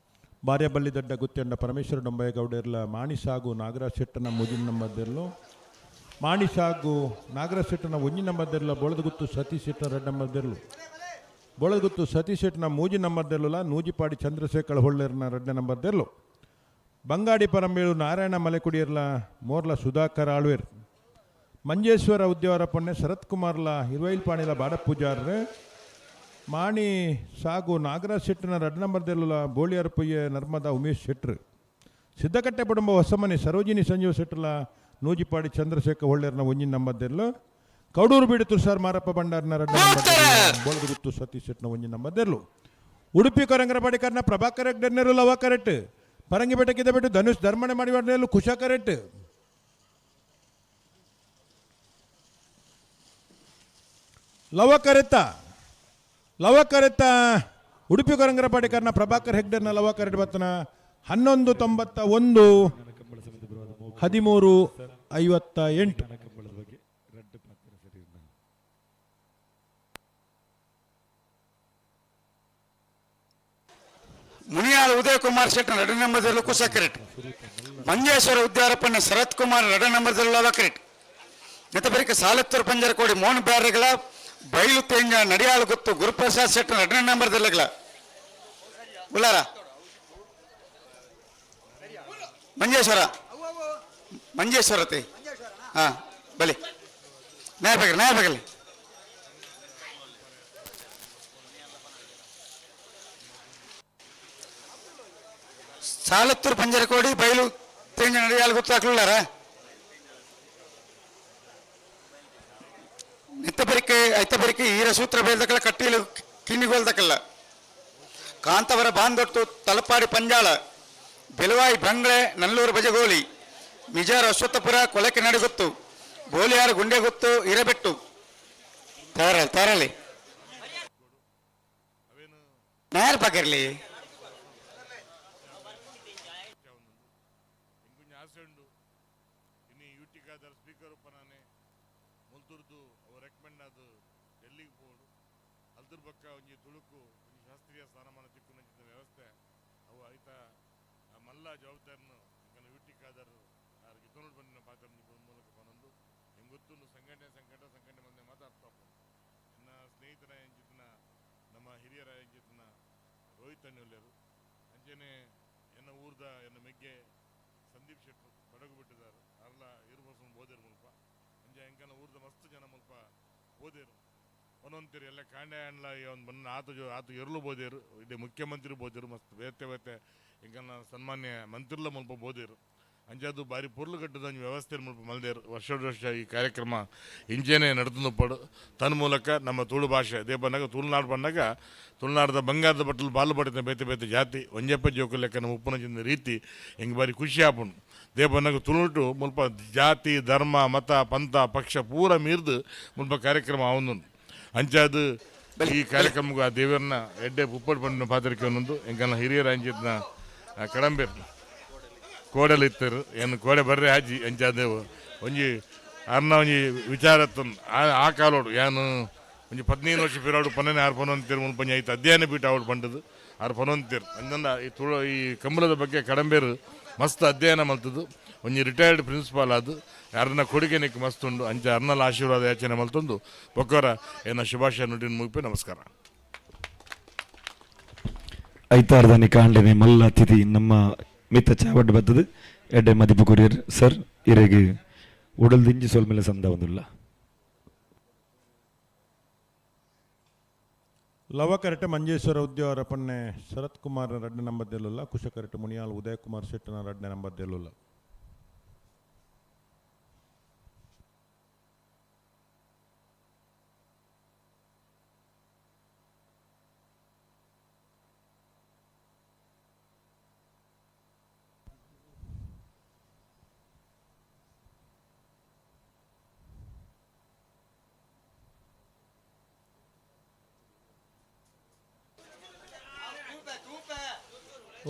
Speaker 1: ಬಾರ್ಯಬಳ್ಳಿ ದಡ್ಡ ಗುತ್ತೆಂಡ ಪರಮೇಶ್ವರ ಡೊಂಬಯ್ಯಗೌಡರ್ಲ ಮಾಣಿಸಾಗು ನಾಗರಾಜ್ ಶೆಟ್ಟನ ಮುಜಿನ ನಂಬದಿರಲು, ಮಾಣಿಸಾಗು ನಾಗರಾಜ್ ಶೆಟ್ಟನ ಒಂಜಿ ನಂಬದಿರಲ, ಬೋಳದಗುತ್ತು ಸತೀಶ್ ಶೆಟ್ಟನ ರೆಡ್ ನಂಬದಿರಲು, ಬೋಳದಗುತ್ತು ಸತೀಶ್ ಶೆಟ್ಟನ ಮೂಜಿ ನಂಬರ್ದೆರ್ಲುಲ, ನೂಜಿಪಾಡಿ ಚಂದ್ರಶೇಖರ್ ಹೊಳ್ಳೇರ್ನ ರೆಡ್ಡ ನಂಬರ್ದೆರ್ಲು, ಬಂಗಾಡಿ ಪರಂಬೇಳು ನಾರಾಯಣ ಮಲೆಕುಡಿಯರ್ಲ ಮೋರ್ಲ ಸುಧಾಕರ್ ಆಳ್ವೇರ್, ಮಂಜೇಶ್ವರ ಉದ್ಯವರ ಪೊನ್ನೆ ಶರತ್ ಕುಮಾರ್ಲ ಇರುವೈಲ್ ಪಾಣಿಲ ಬಾಡ ಪೂಜಾರ್ರು, ಮಾಣಿ ಸಾಗು ನಾಗರಾಜ್ ಶೆಟ್ಟನ ರಡ್ ನಂಬರ್ದೆಲ್ಲ ಬೋಳಿಯಾರ್ ಪೊಯ್ಯ ನರ್ಮದಾ ಉಮೇಶ್ ಶೆಟ್ರು, ಸಿದ್ದಕಟ್ಟೆ ಕುಟುಂಬ ಹೊಸಮನೆ ಸರೋಜಿನಿ ಸಂಜೀವ ಶೆಟ್ಟರ್ಲ ನೂಜಿಪಾಡಿ ಚಂದ್ರಶೇಖರ್ ಹೊಳ್ಳೇರ್ನ ಒಂಜಿನ ನಂಬರ್ದೆಲ್ಲ, ಕೌಡೂರು ಬೀಡು ತುಷಾರ್ ಮಾರಪ್ಪ ಭಂಡಾರ್ನ ರಡ್ಡ ಬೋಳದಗುತ್ತು ಸತೀಶ್ ಶೆಟ್ಟನ ಒಂಜಿನ ನಂಬರ್ದೆರ್ಲು, ಉಡುಪಿ ಕೊರಂಗರಪಾಡಿ ಕರ್ನ ಪ್ರಭಾಕರ್ ಹೆಗ್ಡೆನೆರು ಲವ ಕರೆಕ್ಟ್. ಪರಂಗಿಪೇಟೆ ಬಿಟ್ಟು ಧನುಷ್ ಧರ್ಮಣೆ ಮಾಡಿ ಕುಶ ಕರೆಕ್ಟ್. ಲವ ಕರೆತ, ಲವ ಕರೆತ ಉಡುಪಿ ಕೊರಂಗರಪಾಡಿ ಕರ್ನ ಪ್ರಭಾಕರ್ ಹೆಗ್ಡೆನ ಲವ ಕರೆಟ್ ಬತ್ತನ 11.91, 13.58.
Speaker 3: ಮುನಿಯಾಳ ಉದಯ ಕುಮಾರ್ ಶೆಟ್ಟನ ಎರಡು ನಂಬರ್ದಲ್ಲೂ ಕುಶ ಕರೆಟ್. ಮಂಜೇಶ್ವರ ಉದ್ಯಾರಪ್ಪನ ಶರತ್ ಕುಮಾರ್ ಎರಡು ನಂಬರ್ದಲ್ಲೂ ಲವ ಕರೆಟ್. ನೆತ ಬರಿಕ ಸಾಲತ್ತೂರು ಪಂಜರಕೋಡಿ ಮೋಹನ್ ಬ್ಯಾರೆಗಳ ಬೈಲು ತೇಂಜ ನಡಿಯಾಳು ಗೊತ್ತು ಗುರುಪ್ರಸಾದ್ ಶೆಟ್ಟನ ಎರಡನೇ ನಂಬರ್ದಲ್ಲಗಳ ಉಲ್ಲಾರ ಮಂಜೇಶ್ವರ ಮಂಜೇಶ್ವರತೆ. ಹಾ, ಬಲಿ ನ್ಯಾಯ ಬೇಕಲ್ಲ, ನ್ಯಾಯ ಬೇಕಲ್ಲ. ಸಾಲತ್ತೂರು ಪಂಜರಕೋಡಿ ಬೈಲು ತೇಂಜ ನಡಿಯಾಳು ಗೊತ್ತು ಹಾಕ್ಲಾರ. ನಿತ್ತ ಬರಿಕೆ ಐತ ಬರಿಕೆ ಈರ ಸೂತ್ರ ಬೇಲ್ದಕ್ಕಲ್ಲ ಕಟ್ಟೀಲು ಕಿನ್ನಿಗೋಲ್ದಕ್ಕಲ್ಲ. ಕಾಂತವರ ಬಾಂದೊಟ್ಟು ತಲಪಾಡಿ ಪಂಜಾಳ ಬೆಲವಾಯಿ ಬಂಗ್ಲೆ ನಲ್ಲೂರು ಬಜಗೋಲಿ ಮಿಜಾರ್ ಅಶ್ವತ್ಥಪುರ ಕೊಲಕೆ ನಡುಗುತ್ತು ಬೋಲಿಯಾರ ಗುಂಡೆಗುತ್ತು ಇರಬೆಟ್ಟು ತಯಾರಲಿ ತಯಾರಲಿ ನೇರ ಪಾಕಿರ್ಲಿ.
Speaker 8: ಇಂಕೊಂಚ ಆಸೆ ಉಂಡು ಇನ್ನು ಯೂಟಿಕಾದರ್ ಸ್ಪೀಕರ್ ಉಪ್ಪನಾನೆ ಮುಲ್ತುರ್ದು ಅವ ರೆಕಮೆಂಡ್ ಅದು ಡೆಲ್ಲಿಗೆ ಪೋಡು ಅಲ್ದ್ರ ಬಕ್ಕ ಒಂಜಿ ತುಳುಕು ಒಂಜಿ ಶಾಸ್ತ್ರೀಯ ಸ್ಥಾನಮಾನ ತಿಕ್ಕುನಂಚಿನ ವ್ಯವಸ್ಥೆ ಅವು ಐತ ಆ ಮಲ್ಲ ಜವಾಬ್ದಾರಿನ ಇಂಕನ ಯೂಟಿಕಾದರ್ ಆರ್ ಗಿತೋನುಡು ಬಂದಿನ ಪಾತ್ರ ಮೂಲಕ ಪನೊಂದು ಹೆಂಗೆ ಗೊತ್ತುಂಡು ಸಂಘಟನೆ ಸಂಕಟ ಸಂಘಟನೆ ಬಂದೆ ಮಾತ ಅರ್ಥ ಆಪುಂಡು. ಎನ್ನ ಸ್ನೇಹಿತರ ಎಂಚಿತ್ತಿನ ನಮ್ಮ ಹಿರಿಯರ ಎಂಚಿತ್ತಿನ ರೋಹಿತ್ ಅಣ್ಣುಲ್ಲೇರು ಅಂಚನೆ ಎನ್ನ ಊರ್ದ ಎನ್ನ ಮೆಗ್ಗೆ ಸಂದೀಪ್ ಶೆಟ್ರು ಬಡಗು ಬಿಟ್ಟಿದ್ದಾರೆ ಅರ್ಲ ಇರು ವರ್ಷ ಬೋದೇರು ಮುಲ್ಪ ಅಂಚೆ ಎಂಕನ ಊರ್ದ ಮಸ್ತ್ ಜನ ಮುಲ್ಪ ಬೋದೇರು ಒಂದೊಂತಿರು ಎಲ್ಲ ಕಾಂಡೆ ಅಣ್ಲ ಈ ಒಂದು ಬನ್ನ ಆತು ಜೋ ಆತು ಎರ್ಲು ಬೋದೇರು ಇಡೀ ಮುಖ್ಯಮಂತ್ರಿ ಬೋದೇರು ಮಸ್ತ್ ಬೇತೆ ಬೇತೆ ಎಂಕನ ಸನ್ಮಾನ್ಯ ಮಂತ್ರಿಲ ಮುಲ್ಪ ಬೋದೇರು ಅಂಚೆ ಅದು ಬಾರಿ ಪೊರ್ಲು ಕಟ್ಟದ ಒಂಜಿ ವ್ಯವಸ್ಥೆ ಮುಲ್ಪ ಮಲ್ದೇರು ವರ್ಷ ವರ್ಷ ಈ ಕಾರ್ಯಕ್ರಮ ಇಂಚೆನೆ ನಡ್ತೊಂದು ಪಡು ತನ್ಮೂಲಕ ನಮ್ಮ ತುಳು ಭಾಷೆ ಅದೇ ಬಂದಾಗ ತುಳುನಾಡು ಬಂದಾಗ ತುಳುನಾಡದ ಬಂಗಾರದ ಬಟ್ಟಲು ಬಾಲು ಪಡಿತ ಬೇತೆ ಬೇತೆ ಜಾತಿ ಒಂಜೆಪ್ಪ ಜೋಕು ಲೆಕ್ಕ ನಮ್ಮ ಉಪ್ಪುನ ರೀತಿ ಹೆಂಗೆ ಬಾರಿ ಖುಷಿ ಆಪುಂಡು. They ಬಂದಾಗ ತುಳುಟು ಮುಲ್ಪ ಜಾತಿ ಧರ್ಮ ಮತ ಪಂಥ ಪಕ್ಷ ಪೂರ ಮೀರ್ದು ಮುಲ್ಪ ಕಾರ್ಯಕ್ರಮ ಆವೊಂದುಂಡು. ಅಂಚಾದ್ ಈ ಕಾರ್ಯಕ್ರಮಕ್ಕೆ ಆ ದೇವರನ್ನ ಎಡ್ಡೆ ಪುಪ್ಪಡ್ ಪಂಡಿನ ಪಾತ್ರಿಕೆ ಒಂದೊಂದು ಎಂಕಲ್ನ ಹಿರಿಯರ ಅಂಚಿತ್ನ ಕಡಂಬೆರ್ ಕೋಡಲ್ ಇತ್ತರು ಏನು ಕೋಡೆ ಬರ್ರೆ ಹಾಜಿ ಅಂಚಾದ ಒಂಜಿ ಅರ್ನ ಒಂಜಿ ವಿಚಾರ ಆ ಆ ಕಾಲೋಡು ಯಾನು ಒಂಜಿ 15 ವರ್ಷ ಪಿರಾಡು ಪನ್ನನೆ ಆರು ಪನೊಂತೀರು ಮುಲ್ಪ ಒಂಜಿ ಐತ ಅಧ್ಯಯನ ಪೀಠ ಅವಳು ಪಂಡದು ಆರು ಪನೊಂತೀರು ಅಂಚಂದ ಈ ತುಳು ಈ ಕಂಬಳದ ಬಗ್ಗೆ ಕಡಂಬೇರು ಮಸ್ತ್ ಅಧ್ಯಯನ ಮಲ್ತದು ಒಂಜಿ ರಿಟೈರ್ಡ್ ಪ್ರಿನ್ಸಿಪಾಲ್ ಅದು ಅರ್ನ ಕೊಡುಗೆ ನಿಕ್ ಮಸ್ತ್ ಉಂಡು. ಅಂಚ ಅರ್ನಲ ಆಶೀರ್ವಾದ ಯಾಚನೆ ಮಲ್ತೊಂದು ಬೊಕ್ಕರ ಏನ ಶುಭಾಶಯ ನುಡಿನ ಮುಗಿಪೆ. ನಮಸ್ಕಾರ.
Speaker 9: ಐತಾರದಾನಿ ಕಾಂಡೆನೆ ಮಲ್ಲ ಅತಿಥಿ ನಮ್ಮ ಮಿತ್ತ ಚಾವಡ್ ಬತ್ತದು ಎಡ್ಡೆ ಮದಿಪು ಕೊರಿಯರ್ ಸರ್ ಇರೆಗೆ ಉಡಲ್ ದಿಂಜಿ ಸೊಲ್ಮೆಲೆ ಸಂದ ಒಂದುಲ್ಲ.
Speaker 1: ಲವ ಕರೆಟೆ ಮಂಜೇಶ್ವರ ಉದ್ಯವರ ಪನ್ನೆ ಶರತ್ ಕುಮಾರ್ ರಡ್ಡ ನಂಬರ್ ದೆಲ್ಲುಲ್ಲ. ಕುಶ ಕರೆಟೆ ಮುನಿಯಾಲ್ ಉದಯ್ ಕುಮಾರ್ ಶೆಟ್ಟನ ರಡ್ಡ ನಂಬರ್ ದೆಲ್ಲುಲ್ಲ.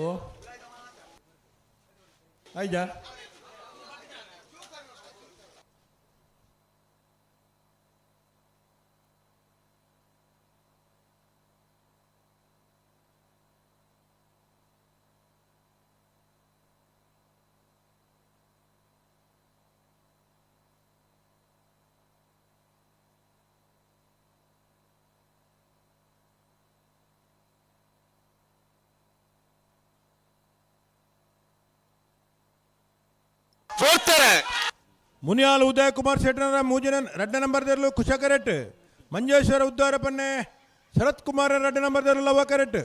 Speaker 1: ಓ ಆಯ್ತಾ?
Speaker 3: ಹೋಗ್ತಾರೆ.
Speaker 1: ಮುನಿಯಾಲ್ ಉದಯ್ ಕುಮಾರ್ ಶೆಟ್ಟನರ ಮೂಜನ ರಡ್ಡ ನಂಬರ್ ದೆರ್ಲು ಕುಶ ಕರೆಟ್ ಮಂಜೇಶ್ವರ ಉದ್ದಾರ ಪನ್ನೆ ಶರತ್ ಕುಮಾರ್ ರಡ್ಡ ನಂಬರ್ ದೆರ್ಲು ಲವ ಕರೆಟ್.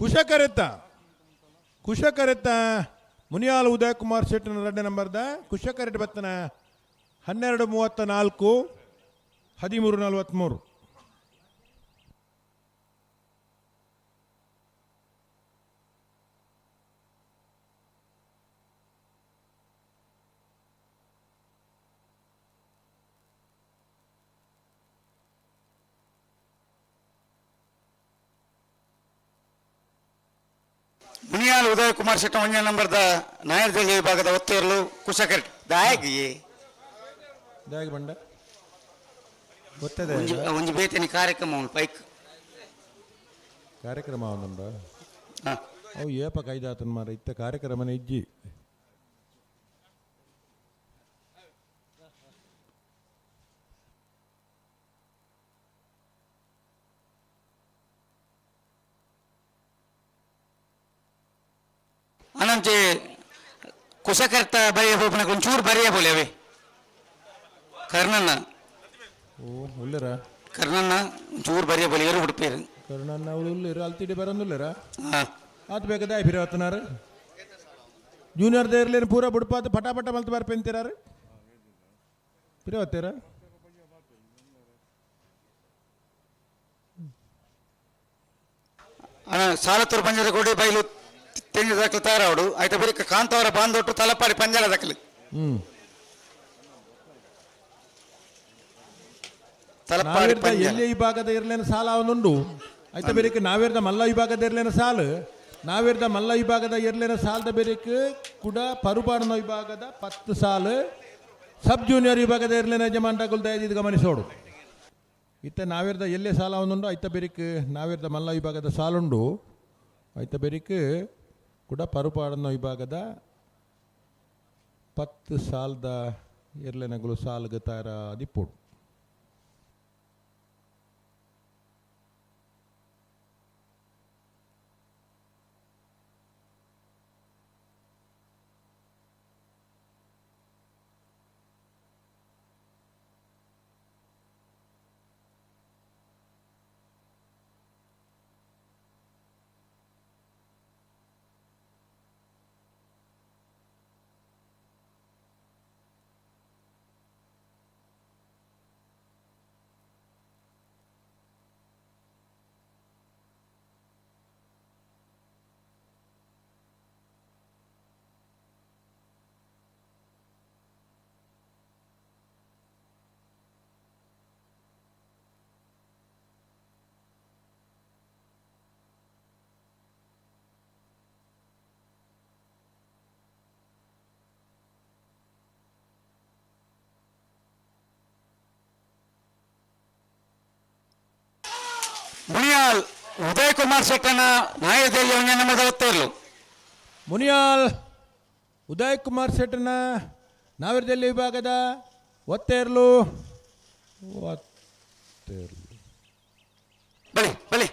Speaker 1: ಕುಶ ಕರೆತ್ತ ಕುಶ ಕರೆತ್ತ ಮುನಿಯಾಲ್ ಉದಯ್ ಕುಮಾರ್ ಶೆಟ್ಟನ ರಡ್ಡ ನಂಬರ್ದ ಕುಶ ಕರೆಟ್ ಬತ್ತನ 12:34 13:43.
Speaker 3: ಮುನಿಯಾಲ್ ಉದಯ್ ಕುಮಾರ್ ಶೆಟ್ಟ ಒಂಜನೇ ನಂಬರ್ದ ನಾಯರ್ ಜಲ್ಲಿ ವಿಭಾಗದ ಒತ್ತೆಯರ್ಲು ಕುಶಕರ್ ದಾಯಗಿ.
Speaker 1: ದಾಯಗ್ ಬಂಡ ಗೊತ್ತದೆ.
Speaker 3: ಒಂಜಿ ಒಂಜಿ ಬೇತನಿ ಕಾರ್ಯಕ್ರಮ ಉಂಟು ಪೈಕ್.
Speaker 1: ಕಾರ್ಯಕ್ರಮ ಒಂದುಂಡ.
Speaker 3: ಹಾ.
Speaker 1: ಅವು ಏಪ ಕೈದಾತನ್ ಮಾರ ಇತ್ತ ಕಾರ್ಯಕ್ರಮನ ಇಜ್ಜಿ.
Speaker 3: ಅನಂಚೆ ಕುಶಕರ್ತ ಬರೆಯ ಬೋಪನ ಒಂಚೂರು ಬರೆಯ ಬೋಲೆ ಅವೇ ಕರ್ಣನ್ನ.
Speaker 1: ಓ ಉಲ್ಲೆರ.
Speaker 3: ಕರ್ಣನ್ನ ಒಂಚೂರು ಬರೆಯ ಬೋಲೆ ಏರು ಬಿಡ್ಪೇರು.
Speaker 1: ಕರುಣನ್ನ ಅವಳು ಉಲ್ಲೆರ ಅಲ್ತಿಡಿ ಬರಂದುಲ್ಲೆರ.
Speaker 3: ಹಾ.
Speaker 1: ಆತ ಬೇಕಾದ ಫಿರವತ್ತನಾರು ಜೂನಿಯರ್ ದೇರ್ಲೇನು ಪೂರ ಬುಡ್ಪಾತ್ ಪಟಾಪಟ ಮಲ್ತು ಬರ್ಪೆಂತೀರಾರು ಫಿರವತ್ತೀರ.
Speaker 3: ಅಣ್ಣ ಸಾಲತ್ತೂರು ಪಂಜರ ಕೋಟೆ ಬೈಲು. ತೆಂಜ ದಕ್ಕಲು ತಯಾರಾವಡು. ಆಯ್ತ ಬರೀಕ ಕಾಂತಾವರ ಬಾಂದೊಟ್ಟು ತಲಪಾಡಿ ಪಂಜಾಲ ದಕ್ಕಲು. ತಲಪಾಡಿ
Speaker 1: ನಾವೇರ್ದ
Speaker 3: ಪಂಜಾಲ.
Speaker 1: ಎಲ್ಲಿ ವಿಭಾಗದ ಇರ್ಲೇನ ಸಾಲ ಅವನುಂಡು. ಐತ ಬೇರೆಕ್ ನಾವೇರ್ದ ಮಲ್ಲ ವಿಭಾಗದ ಇರ್ಲೇನ ಸಾಲು, ನಾವೇರ್ದ ಮಲ್ಲ ವಿಭಾಗದ ಇರ್ಲೇನ ಸಾಲದ ಬೇರೆಕ್ ಕುಡ ಪರುಪಾಡನ ವಿಭಾಗದ 10 ಸಾಲು ಸಬ್ ಜೂನಿಯರ್ ವಿಭಾಗದ ಇರ್ಲೇನ ಯಜಮಾನ್ರಾಗುಲ್ ದಯದಿದ್ದು ಗಮನಿಸೋಡು. ಇತ್ತ ನಾವೇರ್ದ ಎಲ್ಲೇ ಸಾಲ ಅವನುಂಡು. ಐತ ಬೇರೆಕ್ ನಾವೇರ್ದ ಮಲ್ಲ ವಿಭಾಗದ ಸಾಲುಂಡು. ಐತ ಬೇರೆಕ್ ಕುಡ ಪರುಪಾಡನ ವಿಭಾಗದ 10 ಸಾಲದ ಎರ್ಲೆನಗುಲು ಸಾಲ್ಗೆ ತಾರ ದಿಪ್ಪೋಡು.
Speaker 3: ಮುನಿಯಾಲ್ ಉದಯ್ ಕುಮಾರ್ ಶೆಟ್ಟನ ನಾಯದಲ್ಲಿ ಮೊದಲತ್ತೇರ್ಲು.
Speaker 1: ಮುನಿಯಾಲ್ ಉದಯ್ ಕುಮಾರ್ ಶೆಟ್ಟನ ನಾವಿರದಲ್ಲಿ ವಿಭಾಗದ ಒತ್ತೇರ್ಲು ಒತ್ತೇರ್ಲು.
Speaker 3: ಬಳಿ ಬಳಿ.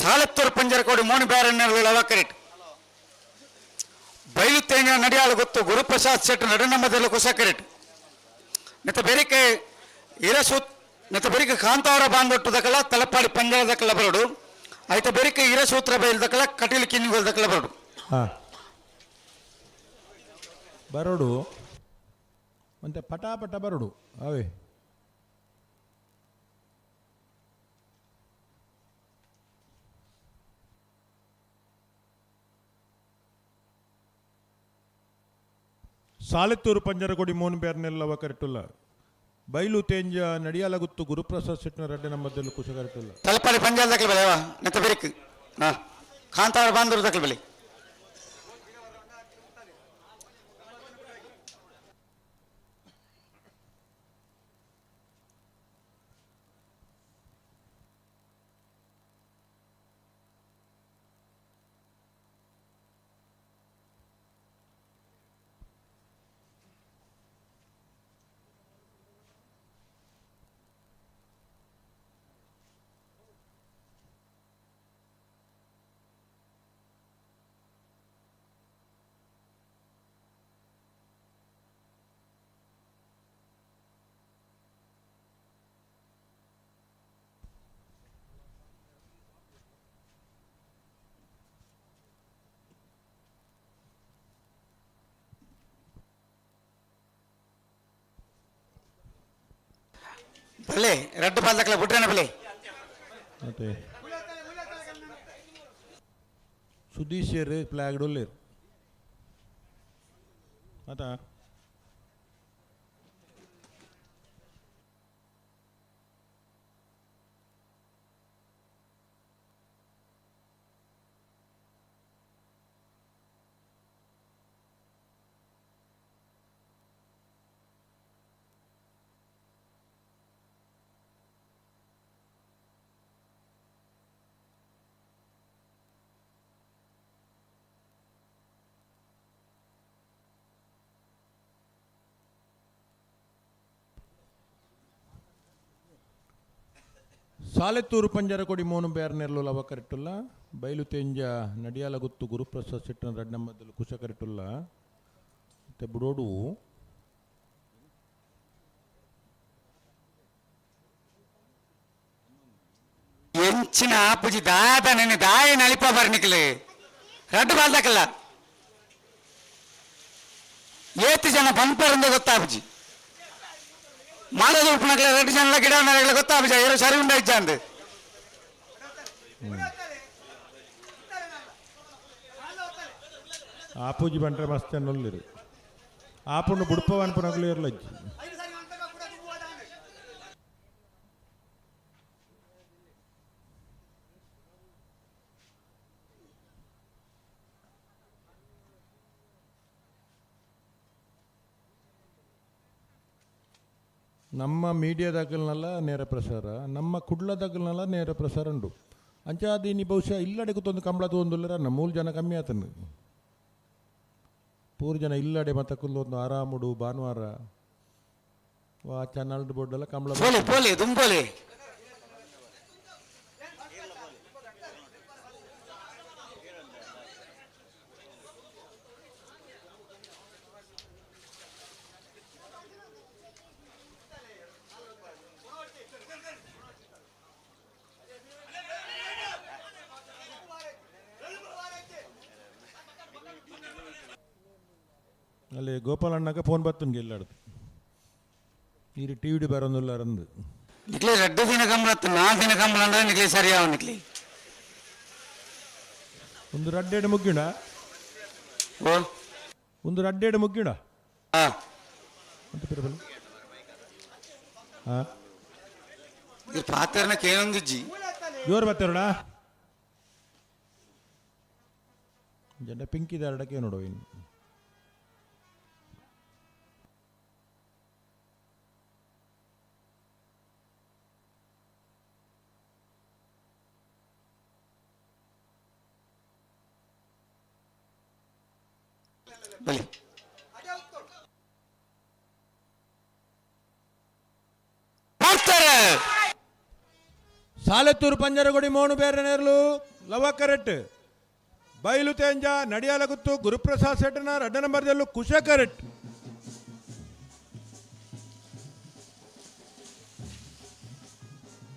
Speaker 3: ಸಾಲತ್ತೂರು ಪಂಜರಕೋಡಿ ಮೋನಿ ಬ್ಯಾರಣ್ಣಗಳು ಕರೆಕ್ಟ್. ಬಯಲು ತೇಂಗ ನಡಿಯಾಳು ಗೊತ್ತು ಗುರುಪ್ರಸಾದ್ ಶೆಟ್ ನಡುನಮ್ಮದಲ್ಲಿ ಕುಸ ಕರೆಕ್ಟ್. ನೆತ್ತ ಬೆರಿಕೆ ಇರಸು ನೆತ್ತ ಬೆರಿಕೆ ಕಾಂತಾವರ ಬಾಂದೊಟ್ಟು ದಕಲ ತಲಪಾಡಿ ಪಂಜರ ದಕಲ ಬರೋಡು. ಆಯ್ತ ಬೆರಿಕೆ ಇರಸೂತ್ರ ಬೈಲ್ ದಕಲ ಕಟೀಲು ಕಿನ್ನಿಗೋಲ್ ದಕಲ ಬರೋಡು.
Speaker 1: ಬರೋಡು ಮತ್ತೆ ಪಟಾಪಟ ಬರೋಡು ಅವೇ. ಸಾಲೆತ್ತೂರು ಪಂಜರಕೊಡಿ ಮೋನ್ ಬೇರ್ನೆಲ್ಲವ ಕರೆಟುಲ್ಲ. ಬೈಲು ತೇಂಜ ನಡಿಯಾಲಗುತ್ತು ಗುರುಪ್ರಸಾದ್ ಶೆಟ್ಟಿನ ರಡ್ಡೆ ನಂಬರ್ದಲ್ಲಿ ಕುಶ ಕರೆಟುಲ್ಲ.
Speaker 3: ತಲಪಾಡಿ ಪಂಜಾಲ ದಕಲ ಬಲೆ ನೆತ್ತ ಬೆರಿಕೆ ಕಾಂತಾವರ ಬಾಂದೂರು ದಕಲ ಬಲೆ. ಬಲೆ ರೆಡ್ ಬಾಲ್ ದಕಲ ಬಿಟ್ರೇನ ಬಲೆ.
Speaker 1: ಮತ್ತೆ ಸುದೀಶ್ ಫ್ಲಾಗ್ ಡೊಲ್ಲೇರು ಆತ. ಸಾಲೆತ್ತೂರು ಪಂಜರಕೊಡಿ ಮೋನು ಬೇರ್ನೆರ್ಲು ಲವ ಕರೆಟುಲ್ಲ. ಬೈಲು ತೇಂಜ ನಡಿಯಾಲ ಗುತ್ತು ಗುರುಪ್ರಸಾದ್ ಶೆಟ್ಟನ ರಡ್ನಮ್ಮದಲ್ಲಿ ಕುಶ ಕರೆಟುಲ್ಲ. ಮತ್ತೆ ಬುಡೋಡು
Speaker 3: ಎಂಚಿನ ಆಪುಜಿ ದಾದ ನೆನೆ ದಾಯ ನಲಿಪ ಬರ್ನಿಕ್ಲೆ ರಡ್ಡು ಬಾಲ್ದಕಲ್ಲ ಏತು ಜನ ಬಂಪರಿಂದ ಗೊತ್ತಾಪುಜಿ ಮಾಡೋದು ಉಪ್ಪುನಕ್ಲೆ ರಡ್ಡು ಜನ ಗಿಡ ಗೊತ್ತಾಪುಜ ಏರೋ ಸರಿ ಉಂಡ ಇಜ್ಜ ಅಂದ್.
Speaker 1: ಆಪೂಜಿ ಬಂಟ್ರೆ ಮಸ್ತ್ ಅನ್ನೊಲ್ಲಿರು ಆಪುಂಡು ಬುಡ್ಪವ ಅನ್ಪುನಗಲು ಇರ್ಲಜ್ಜಿ. ನಮ್ಮ ಮೀಡಿಯಾದಾಗಲ್ನೆಲ್ಲ ನೇರ ಪ್ರಸಾರ, ನಮ್ಮ ಕುಡ್ಲದಾಗಲ್ನೆಲ್ಲ ನೇರ ಪ್ರಸಾರ ಉಂಡು. ಅಂಚಾದ ಇನಿ ಬಹುಶಃ ಇಲ್ಲಡೆ ಕೂತೊಂದು ಕಂಬಳ ತಗೊಂದುಲ್ಲರ ನಮ್ಮ ಮೂರು ಜನ ಕಮ್ಮಿ ಆತನು. ಪೂರು ಜನ ಇಲ್ಲಡೆ ಮತ್ತೆ ಕುಂದೊಂದು ಆರಾಮುಡು ಭಾನುವಾರ ವಾ ಚಾನಲ್ ಬೋರ್ಡೆಲ್ಲ ಕಂಬಳ.
Speaker 3: ಪೋಲೆ ಪೋಲೆ ದುಂಬೋಲೆ.
Speaker 1: ಅಲ್ಲಿ ಗೋಪಾಲಣ್ಣಗ ಫೋನ್ ಬತ್ತುನ್ಗೆ ಇಲ್ಲಾಡ್ದು ನೀರು ಟಿ ವಿ ಬರೋದಿಲ್ಲ ರಂದು.
Speaker 3: ನಿಕ್ಲೆ ರಡ್ಡು ದಿನ ಕಂಬಳ, 4 ದಿನ ಕಂಬಳ ಅಂದ್ರೆ ನಿಕ್ಲೆ ಸರಿ ಯಾವ ನಿಕ್ಲೆ.
Speaker 1: ಒಂದು ರಡ್ಡೆಡು ಮುಗ್ಗಿಣ.
Speaker 3: ಓ
Speaker 1: ಒಂದು ರಡ್ಡೆಡು ಮುಗ್ಗಿಣ.
Speaker 3: ಹಾ
Speaker 1: ಅಂತ ಪಿರಬಲ್ ಹಾಂ.
Speaker 3: ಈ ಪಾತ್ರನ ಕೇಳೊಂದಿಜ್ಜಿ.
Speaker 1: ಜೋರು ಬತ್ತಾರೋಣ ಜನ ಪಿಂಕಿದಾರಡಕ್ಕೆ ನೋಡುವ ಇನ್ನು.
Speaker 3: ಬಲಿ ಮಾಡ್ತಾರೆ.
Speaker 1: ಸಾಲತ್ತೂರು ಪಂಜರಗುಡಿ ಮೋನು ಬೇರೆ ನೇರ್ಲು ಲವ ಕರೆಕ್ಟ್. ಬೈಲು ತೇಂಜ ನಡಿಯಾಲಗುತ್ತು ಗುರುಪ್ರಸಾದ್ ಸೆಟ್ಟನ ರಡ್ಡ ನಂಬರ್ದಲ್ಲೂ ಕುಶ ಕರೆಕ್ಟ್.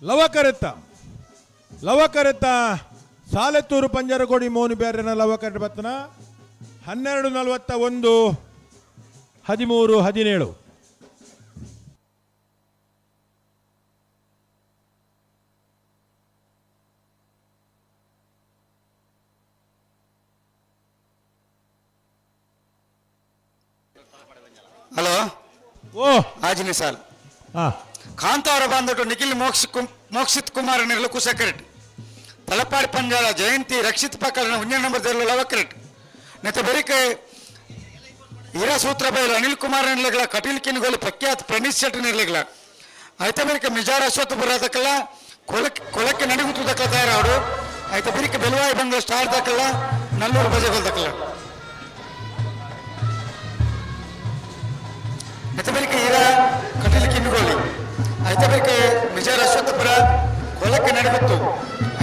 Speaker 1: ಲವ ಕರೆತ್ತ ಲವ ಕರೆತ್ತ ಸಾಲೆತ್ತೂರು ಪಂಜರಗೋಡಿ ಮೋನು ಬೇರೆನ ಲವ ಕರೆಕ್ಟ್ ಬತ್ತನ. 12:41 13:17.
Speaker 3: ಹಲೋ.
Speaker 1: ಓ
Speaker 3: ಆಜಿನಿ ಸಾಲ್.
Speaker 1: ಹಾ.
Speaker 3: ಕಾಂತಾರ ಬಾಂಧಟ್ಟು ನಿಖಿಲ್ ಮೋಕ್ಷಿತ್ ಕುಮಾರ್ ನಿರ್ಲು ಕುಶ ಕರೆಕ್ಟ್. ತಲಪಾಡಿ ಪಂಜಾಳ ಜಯಂತಿ ರಕ್ಷಿತ್ ಪಕ್ಕದ ಒಂಜನೇ ನಂಬರ್ ದೆಲ್ಲು ಲವ ಕರೆಕ್ಟ್. ನೆತ್ತ ಬೆರಿಕೆ ಹೀರಾ ಸೂತ್ರ ಬೈಲು ಅನಿಲ್ ಕುಮಾರ್ ನಿರ್ಲಗಳ ಕಟೀಲ್ ಕಿನ್ಗೋಲಿ ಪ್ರಖ್ಯಾತ್ ಪ್ರಣೀತ್ ಶೆಟ್ಟಿ ನಿರ್ಲಗಳ. ಐತ ಬೆರಿಕೆ ಮಿಜಾರ್ ಅಶ್ವತ್ಥ ಬರೋದಕ್ಕಲ್ಲ ಕೊಲಕ್ಕೆ ಕೊಲಕ್ಕೆ ನಡಿಗುತ್ತದಕ್ಕಲ್ಲ ತಯಾರಾಡು. ಐತ ಬೆರಿಕೆ ಬೆಲವಾಯಿ ಬಂದ ಸ್ಟಾರ್ ದಕ್ಕಲ್ಲ ನಲ್ಲೂರು ಬಜೆಗೊಲ್ದಕ್ಕಲ್ಲ. ನೆತ್ತ ಬೆರಿಕೆ ಹೀರಾ ಕಟೀಲ್ ಕಿನ್ಗೋಲಿ ಐತ ಬೆರಿಕೆ ಮಿಜಾರ್ ಅಶ್ವತ್ಥಪುರ ಕೊಲಕ್ಕೆ ನಡಿಗುತ್ತು.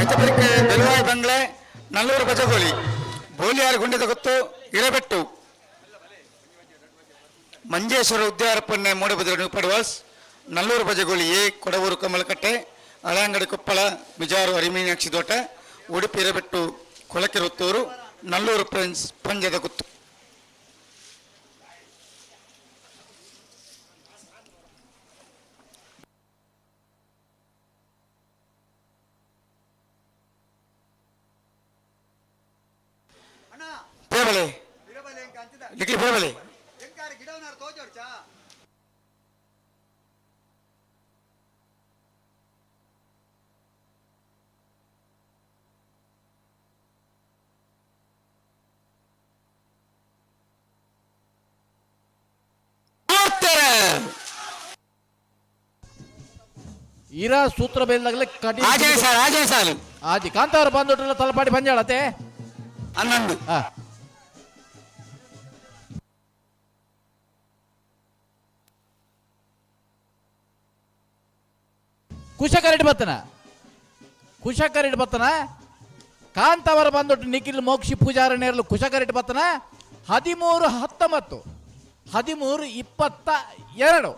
Speaker 3: ಐತ ಬೆರಿಕೆ ಬೆಲವಾಯಿ ಬಂಗ್ಲೆ ನಲ್ಲೂರು ಬಜಗೋಲಿ ಬೋಲಿಯಾರ್ ಗುಂಡೆದ ಗೊತ್ತು ಇರಬೆಟ್ಟು ಮಂಜೇಶ್ವರ ಉದ್ಯಾರಪ್ಪನ್ನೇ ಮೂಡಬಿದ್ರೆ ಪಡವಾಸ್ ನಲ್ಲೂರು ಬಜಗೋಳಿ ಎ ಕೊಡವೂರು ಕಮಲಕಟ್ಟೆ ಹಳೆಯಂಗಡಿ ಕೊಪ್ಪಳ ಬಿಜಾರು ಅರಿಮೀನಾಕ್ಷಿ ತೋಟ ಉಡುಪಿ ಇರಬೆಟ್ಟು ಕೊಳಕೆ ಹೊತ್ತೂರು ನಲ್ಲೂರು ಪ್ರಿನ್ಸ್ ಪಂಜದ ಗುತ್ತು. ಪೇಬಲೆ ನಿಖಿಲ್ ಪೇಬಲೆ.
Speaker 6: ಇರಾ ಸೂತ್ರ ಬೇಲ್ದಾಗಲೇ ಕಡಿ
Speaker 3: ಆಜೆ ಸಾಲು ಆಜೆ ಸಾಲು.
Speaker 6: ಆಜಿ ಕಾಂತಾರ ಬಂದೊಟ್ಟಲ್ಲ ತಲಪಾಡಿ ಪಂಜಾಳತೆ.
Speaker 3: 11.
Speaker 6: ಹಾ. ಕುಶಕರೆಡ್ ಬತ್ತನ ಕುಶಕರೆಡ್ ಬತ್ತನ ಕಾಂತಾವರ ಬಂದೊಟ್ಟು ನಿಖಿಲ್ ಮೋಕ್ಷಿ ಪೂಜಾರ ನೇರಲು ಕುಶಕರೆಡ್ ಬತ್ತನ. 13-19 13-22.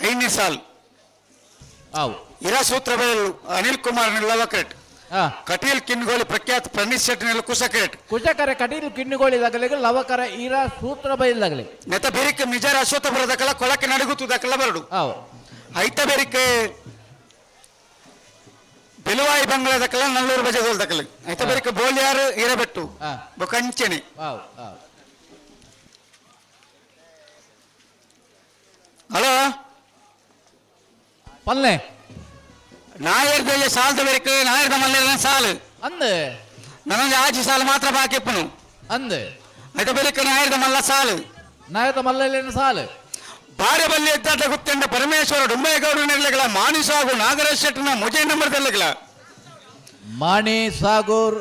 Speaker 3: 5ನೇ ಸಾಲು.
Speaker 6: ಆವು.
Speaker 3: ಇರಾ ಸೂತ್ರ ಬಯಲು ಅನಿಲ್ ಕುಮಾರ್ ಲವಕ್ರೆಟ್. ಕಟೀಲ್ ಕಿನ್ಗೋಳಿ ಪ್ರಖ್ಯಾತ ಪ್ರಣೀತ್ ಶೆಟ್ಟಿನೆಲ್ಲ ಕುಶಕರೆಟ್.
Speaker 6: ಕುಶಕರೆ ಕಟೀಲ್ ಕಿನ್ನಿಗೋಳಿ ದಗಲಿಗೆ ಲವಕರ ಈರ ಸೂತ್ರ ಬೈಲ್ ದಗಲಿ.
Speaker 3: ನೆತ ಬೇರಿಕೆ ಮಿಜಾರ್ ಅಶ್ವತ್ಥಪುರ ದಕಲ ಕೊಳಕ್ಕೆ ನಡುಗುತ್ತು ದಕಲ ಬರಡು. ಐತ ಬೇರಿಕೆ ಬೆಲುವಾಯಿ ಬಂಗ್ಲಾದಕಲ ನಲ್ಲೂರು ಬಜಗೋಲ್ ದಕಲ ಐತ ಬೇರಿಕೆ ಬೋಲಿಯಾರು ಹಿರಬೆಟ್ಟು ಬೊಕಂಚನೆ. ಹಲೋ.
Speaker 6: ಪಲ್ಲೆ.
Speaker 3: ನಾಯರ್ ದೇಯ ಸಾಲದ ಬೇರಿಕೆ ನಾಯರ್ದ ಮಲ್ಲೇರ ಸಾಲು.
Speaker 6: ಅಂದ್.
Speaker 3: ನನಗೆ ಆಜಿ ಸಾಲು ಮಾತ್ರ ಬಾಕಿ ಇಪ್ಪನು.
Speaker 6: ಅಂದ್.
Speaker 3: ಐತ ಬೇರಿಕೆ ನಾಯರ್ದ ಮಲ್ಲ ಸಾಲು.
Speaker 6: ನಾಯದ ಮಲ್ಲೇನ ಸಾಲು.
Speaker 3: ಬಾರೆಬಲ್ಲಿ ಎದ್ದಾಟ ಗುತ್ತೆಂಡ ಪರಮೇಶ್ವರ ಡುಂಬೈಗೌಡ ನೆರಳುಗಳ ಮಾಣಿಸಾಗು ನಾಗರಾಜ್ ಶೆಟ್ಟನ ಮೊಜೆ ನಂಬರ್ ತೆಲ್ಲಗಳ.
Speaker 6: ಮಾಣಿ ಸಾಗೂರ್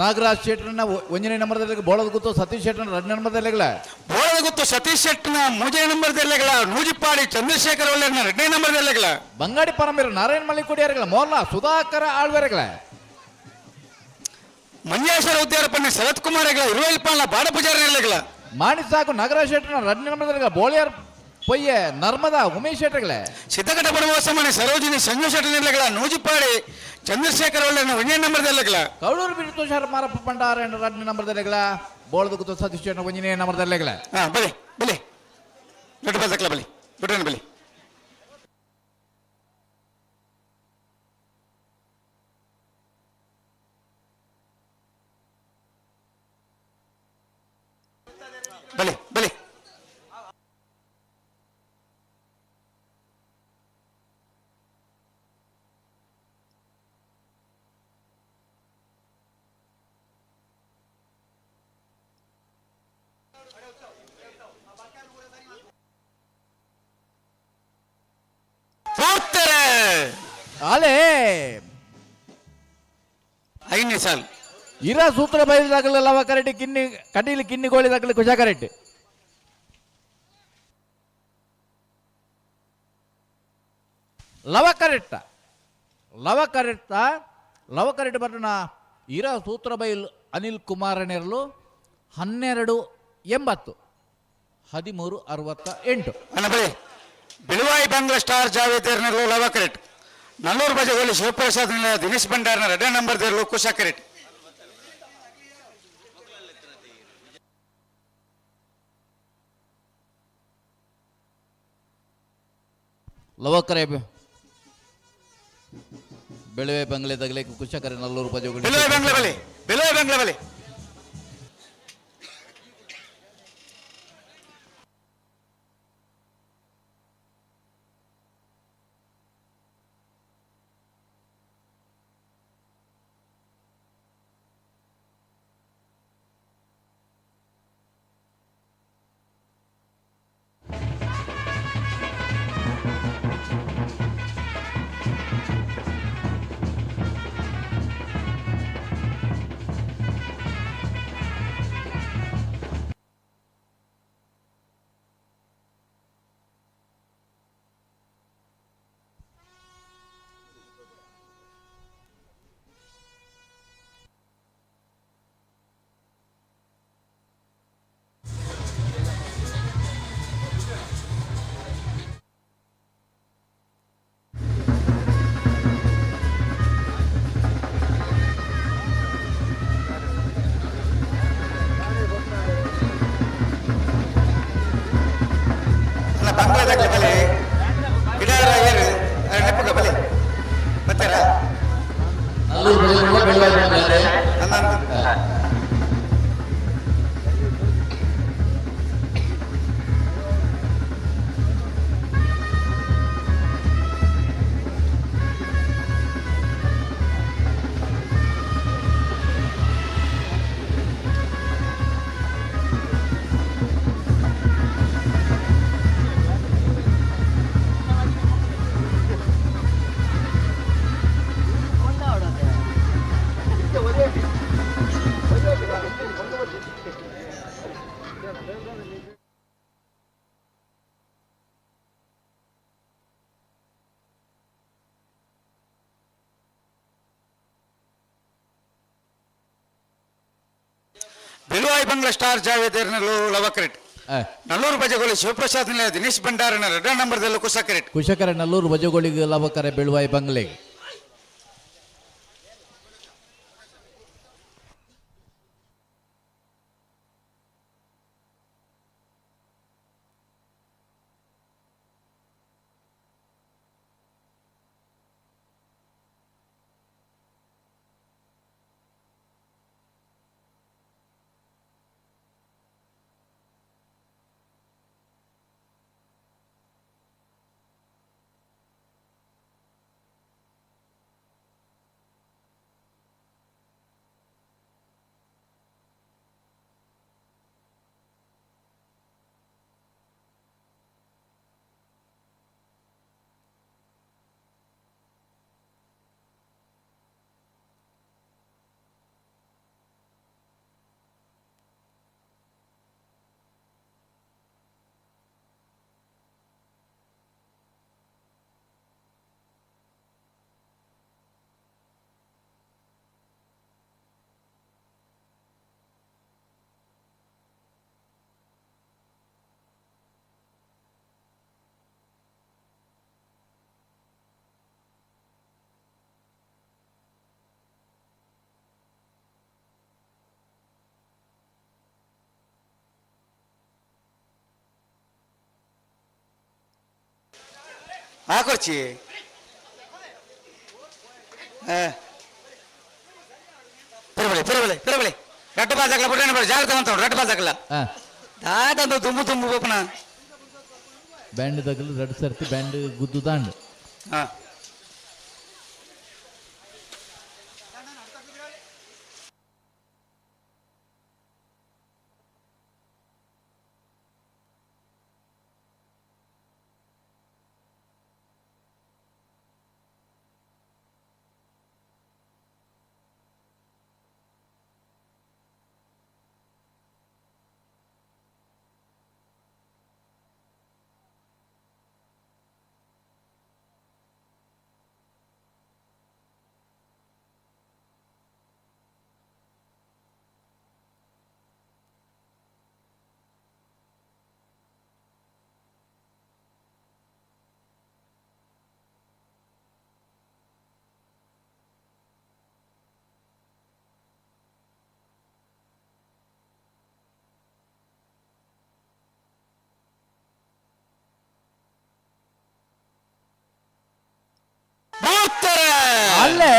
Speaker 6: ನಾಗರಾಜ್ ಶೆಟ್ಟರ್ನ ಒಂದನೇ ನಂಬರ್ದಲ್ಲಿ, ಬೋಳದ ಗುತ್ತು ಸತೀಶ್ ಶೆಟ್ಟರ್ನ ಎರಡನೇ ನಂಬರ್ದಲ್ಲಿಗಳ.
Speaker 3: ಬೋಳದ ಗುತ್ತು ಸತೀಶ್ ಶೆಟ್ಟನ ಮೂಜೆ ನಂಬರ್ ತೆಲ್ಲಗಳ, ನೂಜಿಪ್ಪಾಡಿ ಚಂದ್ರಶೇಖರ್ ಒಳ್ಳೆಯನ ಎರಡನೇ ನಂಬರ್ ತೆಲ್ಲಗಳ.
Speaker 6: ಬಂಗಾಡಿ ಪರಂಬೀರ ನಾರಾಯಣ ಮಲ್ಲಿಕ್ ಕೊಡಿಯಾರಗಳ ಮೋಲ್ಲ ಸುಧಾಕರ ಆಳ್ವೆರಗಳ.
Speaker 3: ಮಂಜೇಶ್ವರ ಉದ್ಯಾರಪಣ್ಣ ಶರತ್ ಕುಮಾರ್ ಇರುವೈಲ್ಪಾಲ ಬಾಡ ಪೂಜಾರಿ ನೆರಳುಗಳ.
Speaker 6: ಮಾಣಿ ಸಾಗು ನಾಗರಾಜ್ ಶೆಟ್ಟರ್ನ ಎರಡನೇ ನಂಬರ್ದಲ್ಲಿಗಳ, ಬೋಳಿಯಾರ್ ಪೊಯ್ಯೆ ನರ್ಮದಾ ಉಮೇಶ್ ಶೆಟ್ಟರ್ಗಳ.
Speaker 3: ಸಿದ್ದಘಟ್ಟ ಪರಮೋತ್ಸವ ಸರೋಜಿನಿ ಸಂಜು ಶೆಟ್ಟ ನೆರಳುಗಳ, ನೂಜಿಪ್ಪಾಡಿ ಚಂದ್ರಶೇಖರ್ ಒಳ್ಳೆಯನ ಒಂದನೇ ನಂಬರ್ ತೆಲ್ಲಗಳ.
Speaker 6: ಕೌಳೂರು ಬಿಡಿ ತುಷಾರ್ ಮಾರಪ್ಪ ಭಂಡಾರ ಎರಡನೇ ನಂಬರ್ದಲ್ಲಿಗಳ, ಬೋಳದ ಗುತ್ತು ಸತೀಶ್ ಶೆಟ್ಟರ್ನ ಒಂದನೇ ನಂಬರ್ದಲ್ಲಿಗಳ.
Speaker 3: ಹಾ ಬಲಿ ಬಲಿ ದೊಡ್ಡ ಬದಕಲ ಬಲಿ ದೊಡ್ಡ ಬಲಿ ಬಲಿ ಬಲಿ. ಪೂರ್ತಾರೆ.
Speaker 6: ಅಲೆ.
Speaker 3: ಐದನೇ ಸಾಲು.
Speaker 6: ಇರ ಸೂತ್ರ ಬೈದಾಗಲ ಲವ ಕರೆಟ್ಟಿ ಕಿನ್ನಿ ಕಟೀಲು ಕಿನ್ನಿ ಗೋಳಿ ಕುಶಾ ಕರೆಟ್ಟಿ ಲವ ಕರೆಟ್ಟ ಲವ ಕರೆಟ್ಟ ಲವ ಕರೆಟ್ ಬಟ್ಟಣ ಇರ ಸೂತ್ರ ಬೈಲ್ ಅನಿಲ್ ಕುಮಾರನೆರಲು 12.80, 13.68.
Speaker 3: ಅಣ್ಣ ಬಳಿ ಬಿಳುವಾಯಿ ಬಂಗ್ಲಾ ಸ್ಟಾರ್ ಜಾವೇದ್ ನೆರಳು ಲವ ಕರೆಟ್, ನಲ್ಲೂರು ಬಜಗೋಲಿ ಶಿವಪ್ರಸಾದ್ ನಿಲಯ ದಿನೇಶ್ ಭಂಡಾರ್ನ ಎರಡನೇ ನಂಬರ್ ದೇರ್ಲು ಕುಶಾ ಕರೆಟ್.
Speaker 6: ಲವಕರೆ ಬೆಳುವೆ ಬಂಗ್ಲೆ ತಗಲೆ ಕುಶಕರೆ ನಲ್ಲೂರು ಬಜಗೋಲಿ.
Speaker 3: ಬಿಳುವಾಯಿ ಬಂಗ್ಲಾ ಬಲಿ, ಬಿಳುವಾಯಿ ಬಂಗ್ಲಾ ಬಲಿ. ಅಲ್ಲ ಬಂಗ್ಲಾದಾಗಲಿ ಬಲಿ ಗಿಡಾರ ಏರು ನೆಪ್ಪಗ ಬಲಿ ಬರ್ತಾರ.
Speaker 6: ನಲ್ಲೂರು ಬಜಗೋಳಿ ಬೆಳುವಾಯಿ ಬಂಗ್ಲೆ.
Speaker 3: ಅಲ್ಲ. ಬಿಳುವಾಯಿ ಬಂಗ್ಲಾ ಸ್ಟಾರ್ ಜಾವೇದ್ ನೆರಳು ಲವ ಕರೆಟ್, ನಲ್ಲೂರು ಬಜಗೋಳಿ ಶಿವಪ್ರಸಾದ್ ನಿಲಯ ದಿನೇಶ್ ಭಂಡಾರನ ಎರಡನೇ ನಂಬರ್ದಲ್ಲೂ ಕುಶಾ ಕರೆಟ್.
Speaker 6: ಕುಶಕರೆ ನಲ್ಲೂರು ಬಜಗೋಳಿಗೆ ಲವಕರೆ ಬೆಳುವಾಯಿ ಬಂಗ್ಲೆ.
Speaker 3: ಹಾಕೊರ್ಚಿ ಪಿರಬಳೆ ಪಿರಬಳೆ ಪಿರಬಳೆ ರಡ್ಡು ಬಾಲ್ ತಗಲ ಬಿಟ್ರೆ ಬೇಡ ಜಾಗ್ರತೆ ಅಂತ ರಡ್ಡು ಬಾಲ್ ತಗಲ ದಾದಂದು ದುಂಬು ದುಂಬು ಬೋಪನ
Speaker 6: ಬ್ಯಾಂಡ್ ತಗಲು ರಡ್ಡು ಸರ್ತಿ ಬ್ಯಾಂಡ್ ಗುದ್ದು ದಾಂಡು.
Speaker 3: ಹಾ
Speaker 6: ಅಲ್ಲೇ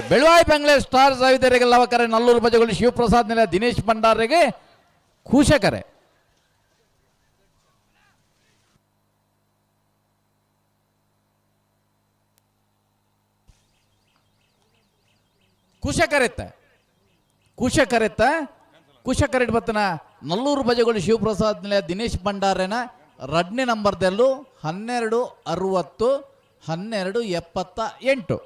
Speaker 6: ಬೆಳವಾಯಿ ಬೆಂಗಳೂರು ಸ್ಟಾರ್ ಸಾವಿದರಿಗೆ ಲವಕರೆ ನಲ್ಲೂರು ಬಜಗಳು ಶಿವಪ್ರಸಾದ್ ನೆಲೆ ದಿನೇಶ್ ಭಂಡಾರಿಗೆ ಕೂಶಕರೆ. ಕುಶಕರೆತ್ತ ಕುಶಕರೆತ್ತ ಕುಶಕರೆಟ್ ಬತ್ತನ ನಲ್ಲೂರು ಬಜಗಳು ಶಿವಪ್ರಸಾದ್ ನೆಲೆ ದಿನೇಶ್ ಭಂಡಾರೇನ ರಡ್ನೇ ನಂಬರ್ದಲ್ಲೂ 12 60 12 78.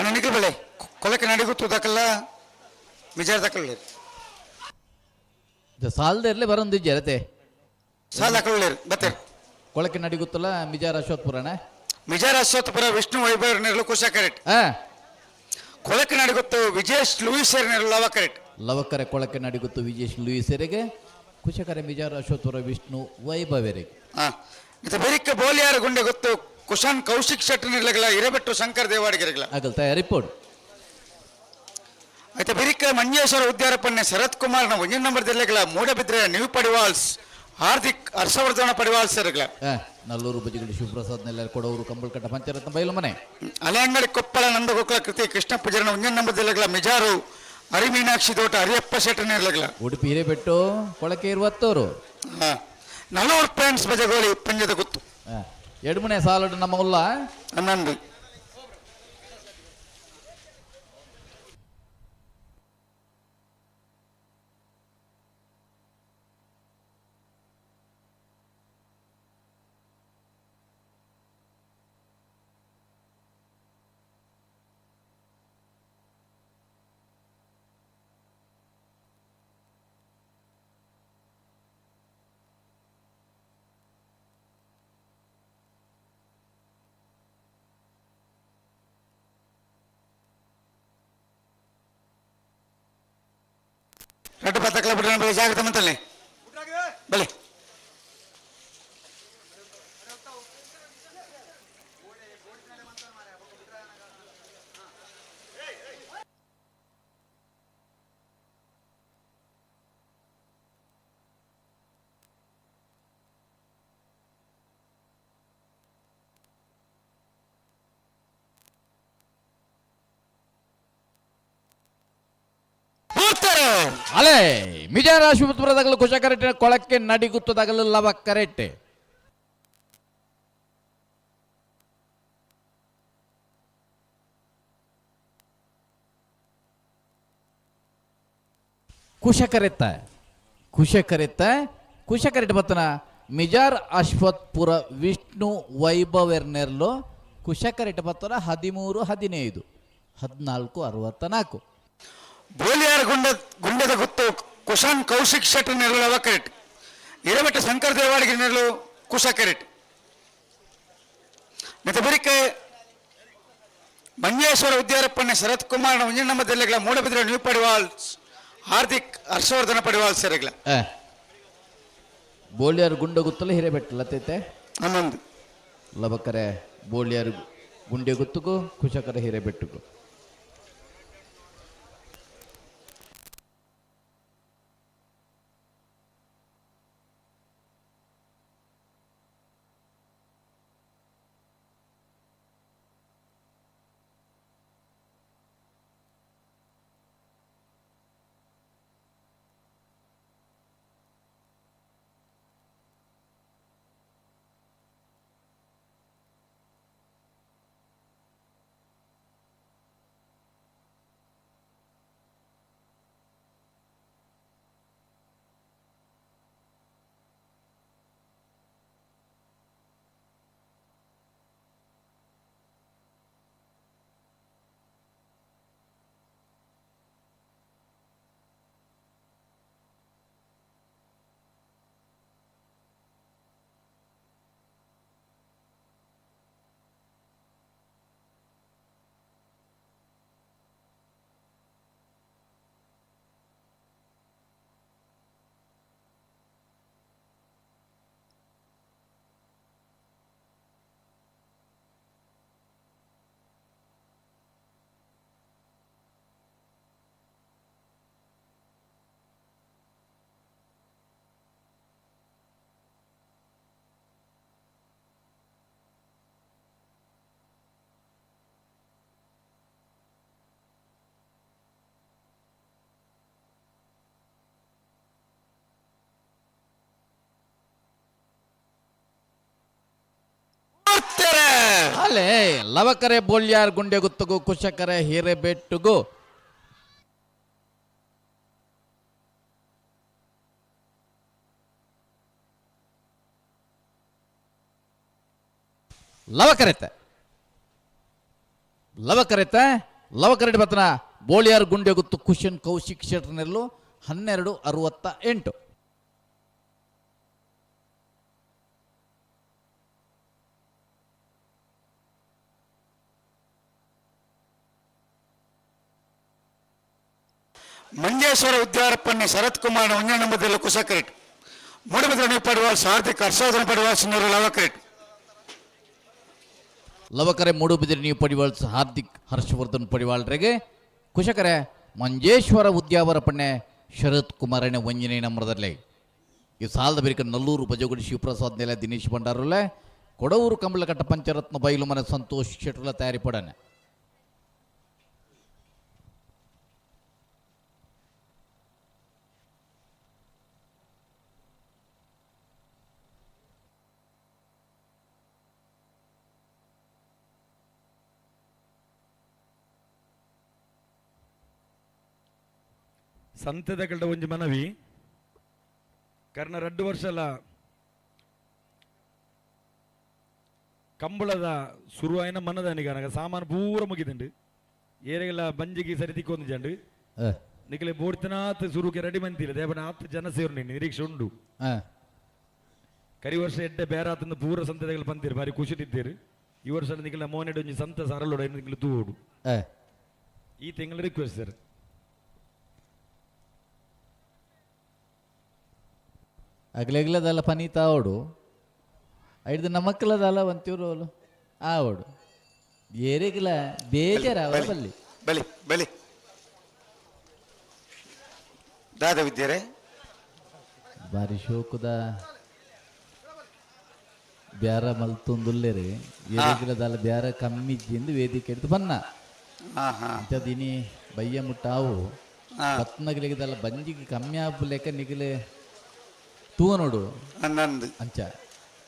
Speaker 3: ಅಣ್ಣ ನಿಖಿಲ್ ಬಳೆ ಕೊಲಕ್ಕೆ ನಡಿಗುತ್ತು ದಕ್ಕಲ್ಲ ಮಿಜಾರ್ ದಕ್ಕಲ್ಲ.
Speaker 6: ಸಾಲದ ಇರಲಿ ಬರೊಂದು ಜರತೆ.
Speaker 3: ಸಾಲ ದಕ್ಕಲ್ಲ ಬತ್ತೆ.
Speaker 6: ಕೊಳಕೆ ನಡಿಗುತ್ತಲ್ಲ ಮಿಜಾರ್ ಅಶ್ವತ್ಪುರಣ.
Speaker 3: ಮಿಜಾರ್ ಅಶ್ವತ್ಪುರ ವಿಷ್ಣು ವೈಭವ್ ನೆರಳು ಕುಶ ಕರೆಕ್ಟ್. ಕೊಳಕ್ಕೆ ನಡಿಗುತ್ತು ವಿಜೇಶ್ ಲೂಯಿಸ್ ನೆರಳು ಲವ ಕರೆಕ್ಟ್.
Speaker 6: ಲವಕರೆ ಕೊಳಕೆ ನಡಿಗುತ್ತು ವಿಜೇಶ್ ಲೂಯಿಸರಿಗೆ ಕುಶಕರೆ ಮಿಜಾರ್ ಅಶ್ವತ್ಪುರ ವಿಷ್ಣು ವೈಭವರಿಗೆ.
Speaker 3: ಇದು ಬೆರಿಕ ಬೋಲಿಯಾರ ಗುಂಡೆ ಗೊತ್ತು ಕುಶಾನ್ ಕೌಶಿಕ್ ಶೆಟ್ಟಿ ನಿರ್ಲಗಲ ಹಿರೇಬೆಟ್ಟು ಶಂಕರ್ ದೇವಾಡಿಗೆರಗಲ.
Speaker 6: ಆಗಲ್ ತಯಾರಿ ಪೋಡು.
Speaker 3: ಆಯ್ತಾ ಬೆರಿಕ ಮಂಜೇಶ್ವರ ಉದ್ಯಾರಪ್ಪನ್ನೇ ಶರತ್ ಕುಮಾರ್ನ ಒಂಜನ್ ನಂಬರ್ ದಿಲ್ಲೆಗಳ ಮೂಡಬಿದ್ರೆ ನ್ಯೂ ಪಡಿವಾಲ್ಸ್ ಹಾರ್ದಿಕ್ ಹರ್ಷವರ್ಧನ ಪಡಿವಾಲ್ಸ್ ಇರಗಲ.
Speaker 6: ನಲ್ಲೂರು ಬಜಿಗಡಿ ಶಿವಪ್ರಸಾದ್ ನೆಲ್ಲ ಕೊಡವರು ಕಂಬಳಕಟ್ಟ ಪಂಚರತ್ನ ಬೈಲು ಮನೆ.
Speaker 3: ಅಲೆಂಗಡಿ ಕೊಪ್ಪಳ ನಂದಗೋಕುಲ ಕೃತಿ ಕೃಷ್ಣ ಪೂಜಾರನ ಒಂಜನ್ ನಂಬರ್ ದಿಲ್ಲೆಗಳ ಮಿಜಾರು ಹರಿಮೀನಾಕ್ಷಿ ತೋಟ ಹರಿಯಪ್ಪ ಶೆಟ್ಟರ್ ನಿರ್ಲಗಲ.
Speaker 6: ಉಡುಪಿ ಹಿರೇಬೆಟ್ಟು ಕೊಳಕೆ ಇರುವತ್ತವರು.
Speaker 3: ನಲ್ಲೂರು ಫ್ರೆಂಡ್ಸ್ ಬಜಗೋಲಿ ಪಂಜದ ಗುತ್ತು.
Speaker 6: ಎಡ್ಮನೆ ಸಾಲಡು ನಮ್ಮ ಉಲ್ಲ.
Speaker 3: 11. ರಡ್ಡು ಪತ್ತಕ್ಲ ಬಿಟ್ರೆ ಬೆಳೆ ಜಾಗ್ರತೆ ಮಂತಲ್ಲಿ ಬಲೆ
Speaker 6: ಅಲೆ ಮಿಜಾರ ಶಿವಪುರದಾಗಲು ಕುಶ ಕರೆಕ್ಟ್ ಕೊಳಕ್ಕೆ ನಡಿಗುತ್ತದಾಗಲು ಲವ ಕರೆಕ್ಟ್. ಕುಶಕರೆತ್ತ ಕುಶಕರೆತ್ತ ಕುಶಕರೆಟ್ ಬತ್ತನ ಮಿಜಾರ್ ಅಶ್ವತ್ಪುರ ವಿಷ್ಣು ವೈಭವೆರ್ನೆರ್ಲು ಕುಶಕರೆಟ್ ಬತ್ತನ 13 15 14 64.
Speaker 3: ಬೋಲಿಯಾರ್ ಗುಂಡದ ಗುತ್ತು ಕುಶಾನ್ ಕೌಶಿಕ್ ಶೆಟ್ಟರ್ ನೆರಳು ಅವಕರೆಟ್ ಇರಬೆಟ್ಟ ಶಂಕರ್ ದೇವಾಡಿಗೆ ನೆರಳು ಕುಶ ಕೆರೆಟ್ ಮಿತಬರಿಕೆ ಮಂಜೇಶ್ವರ ಉದ್ಯಾರಪ್ಪಣ್ಣ ಶರತ್ ಕುಮಾರ್ ಒಂಜಣ್ಣಮ್ಮ ದೆಲ್ಲೆಗಳ ಮೂಡಬಿದ್ರೆ ನ್ಯೂ ಪಡಿವಾಲ್ ಹಾರ್ದಿಕ್ ಹರ್ಷವರ್ಧನ ಪಡಿವಾಲ್ ಸೆರೆಗಳ.
Speaker 6: ಬೋಳಿಯಾರ್ ಗುಂಡ ಗುತ್ತಲ ಹಿರೇಬೆಟ್ಟ ಲತೈತೆ.
Speaker 3: 11.
Speaker 6: ಲಬಕರೆ ಬೋಳಿಯಾರ್ ಗುಂಡೆ ಗುತ್ತುಗು ಕುಶಕರ ಹಿರೇಬೆಟ್ಟುಗು. ಅಲ್ಲೇ ಲವಕರೆ ಬೋಳ್ಯಾರ್ ಗುಂಡೆ ಗುತ್ತುಗು ಕುಶಕರೆ ಹಿರೇಬೆಟ್ಟುಗು. ಲವಕರೆತ ಲವಕರೆತ ಲವಕರೆಟ್ ಬತ್ತನ ಬೋಳಿಯಾರ್ ಗುಂಡೆ ಗುತ್ತು ಕುಶನ್ ಕೌಶಿಕ್ ಶೆಟ್ಟರ್ನೆಲ್ಲು 12 68.
Speaker 3: ಮಂಜೇಶ್ವರ ಉದ್ಯಾರಪ್ಪಣ್ಣ ಶರತ್ ಕುಮಾರ್ ಒಂಜಣ್ಣಂಬದಲ್ಲಿ ಕುಶಕರೆಟ್ ಮೂಡಬಿದ್ರೆ ಪಡುವಾಲ್ ಸಾರ್ಥಿಕ ಹರ್ಷವರ್ಧನ ಪಡುವಾಲ್ ಸಿನ್ನೂರು ಲವಕರೆಟ್.
Speaker 6: ಲವಕರೆ ಮೂಡುಬಿದಿರೆ ನೀವು ಪಡಿವಾಳ್ ಹಾರ್ದಿಕ್ ಹರ್ಷವರ್ಧನ್ ಪಡಿವಾಳ್ರೆಗೆ ಕುಶಕರೆ ಮಂಜೇಶ್ವರ ಉದ್ಯಾವರ ಪಣ್ಣೆ ಶರತ್ ಕುಮಾರಣ್ಣ ವಂಜನೆ ನಮ್ರದಲ್ಲೇ ಈ ಸಾಲದ ಬೇರಿಕ ನಲ್ಲೂರು ಬಜಗುಡಿ ಶಿವಪ್ರಸಾದ್ ನೆಲೆ ದಿನೇಶ್ ಭಂಡಾರುಲೆ ಕೊಡವೂರು ಕಂಬಳಕಟ್ಟ ಪಂಚರತ್ನ ಬೈಲು ಮನೆ ಸಂತೋಷ್ ಶೆಟ್ಟರ್ಲ ತಯಾರಿ ಪಡನೆ.
Speaker 9: ಸಂತದಗಳ್ಡ ಒಂಜಿ ಮನವಿ ಕರ್ನ ರಡ್ಡು ವರ್ಷಲ ಕಂಬಳದ ಸುರುವಾಯಿನ ಮನದಾನಿಗನಗ ಸಾಮಾನು ಪೂರ ಮುಗಿದುಂಡು ಏರೆಗೆಲ್ಲ ಬಂಜಿಗೆ ಸರಿ ತಿಕ್ಕೊಂದು ಜಂಡು ನಿಕಲೆ ಬೋಡ್ತನಾತ್ ಸುರುಕೆ ರೆಡಿ ಮಂತಿಲ್ಲ ದೇವನ ಆತ್ ಜನ ಸೇರು ನಿನ್ನ ನಿರೀಕ್ಷೆ ಉಂಡು. ಕರಿ ವರ್ಷ ಎಡ್ಡೆ ಬೇರಾತಂದು ಪೂರ ಸಂತದಗಳು ಬಂದಿರು ಬಾರಿ ಖುಷಿಟಿದ್ದೀರು ಈ ವರ್ಷ ನಿಕಲ ಮೋನೆಡ್ ಒಂಜಿ ಸಂತ ಸರಳೋಡ ನಿಕಲೆ ತೂಡು ಈ ತಿಂಗಳ ರಿಕ್ವೆಸ್ಟ್ ಸರ್.
Speaker 6: ಅಗಲೆಗ್ಲದಲ್ಲ ಪನೀತ ಆವಡು ಐದು ನಮಕ್ಕಲದಲ್ಲ ಒಂಚೂರು ಆವಡು ಏರಿಗಲ ಬೇಜಾರ ಬಲ್ಲಿ
Speaker 3: ಬಲಿ ಬಲಿ ದಾದ ವಿದ್ಯರೆ
Speaker 6: ಬಾರಿ ಶೋಕದ ಬ್ಯಾರ ಮಲ್ತೊಂದುಲ್ಲೇರಿ ಏರಿಗಲದಲ್ಲ ಬ್ಯಾರ ಕಮ್ಮಿಜ್ಜಿಂದು ವೇದಿಕೆ ಹಿಡಿದು ಬನ್ನ ಅಂಥದ್ದು ಬಯ್ಯ ಮುಟ್ಟಾವು ಬತ್ನಗಲಿಗದಲ್ಲ ಬಂಜಿಗೆ ಕಮ್ಮಿ ಆಪು ನಿಗಲೆ ತೂವ ನೋಡು.
Speaker 3: ನಂದು
Speaker 6: ಅಂಚ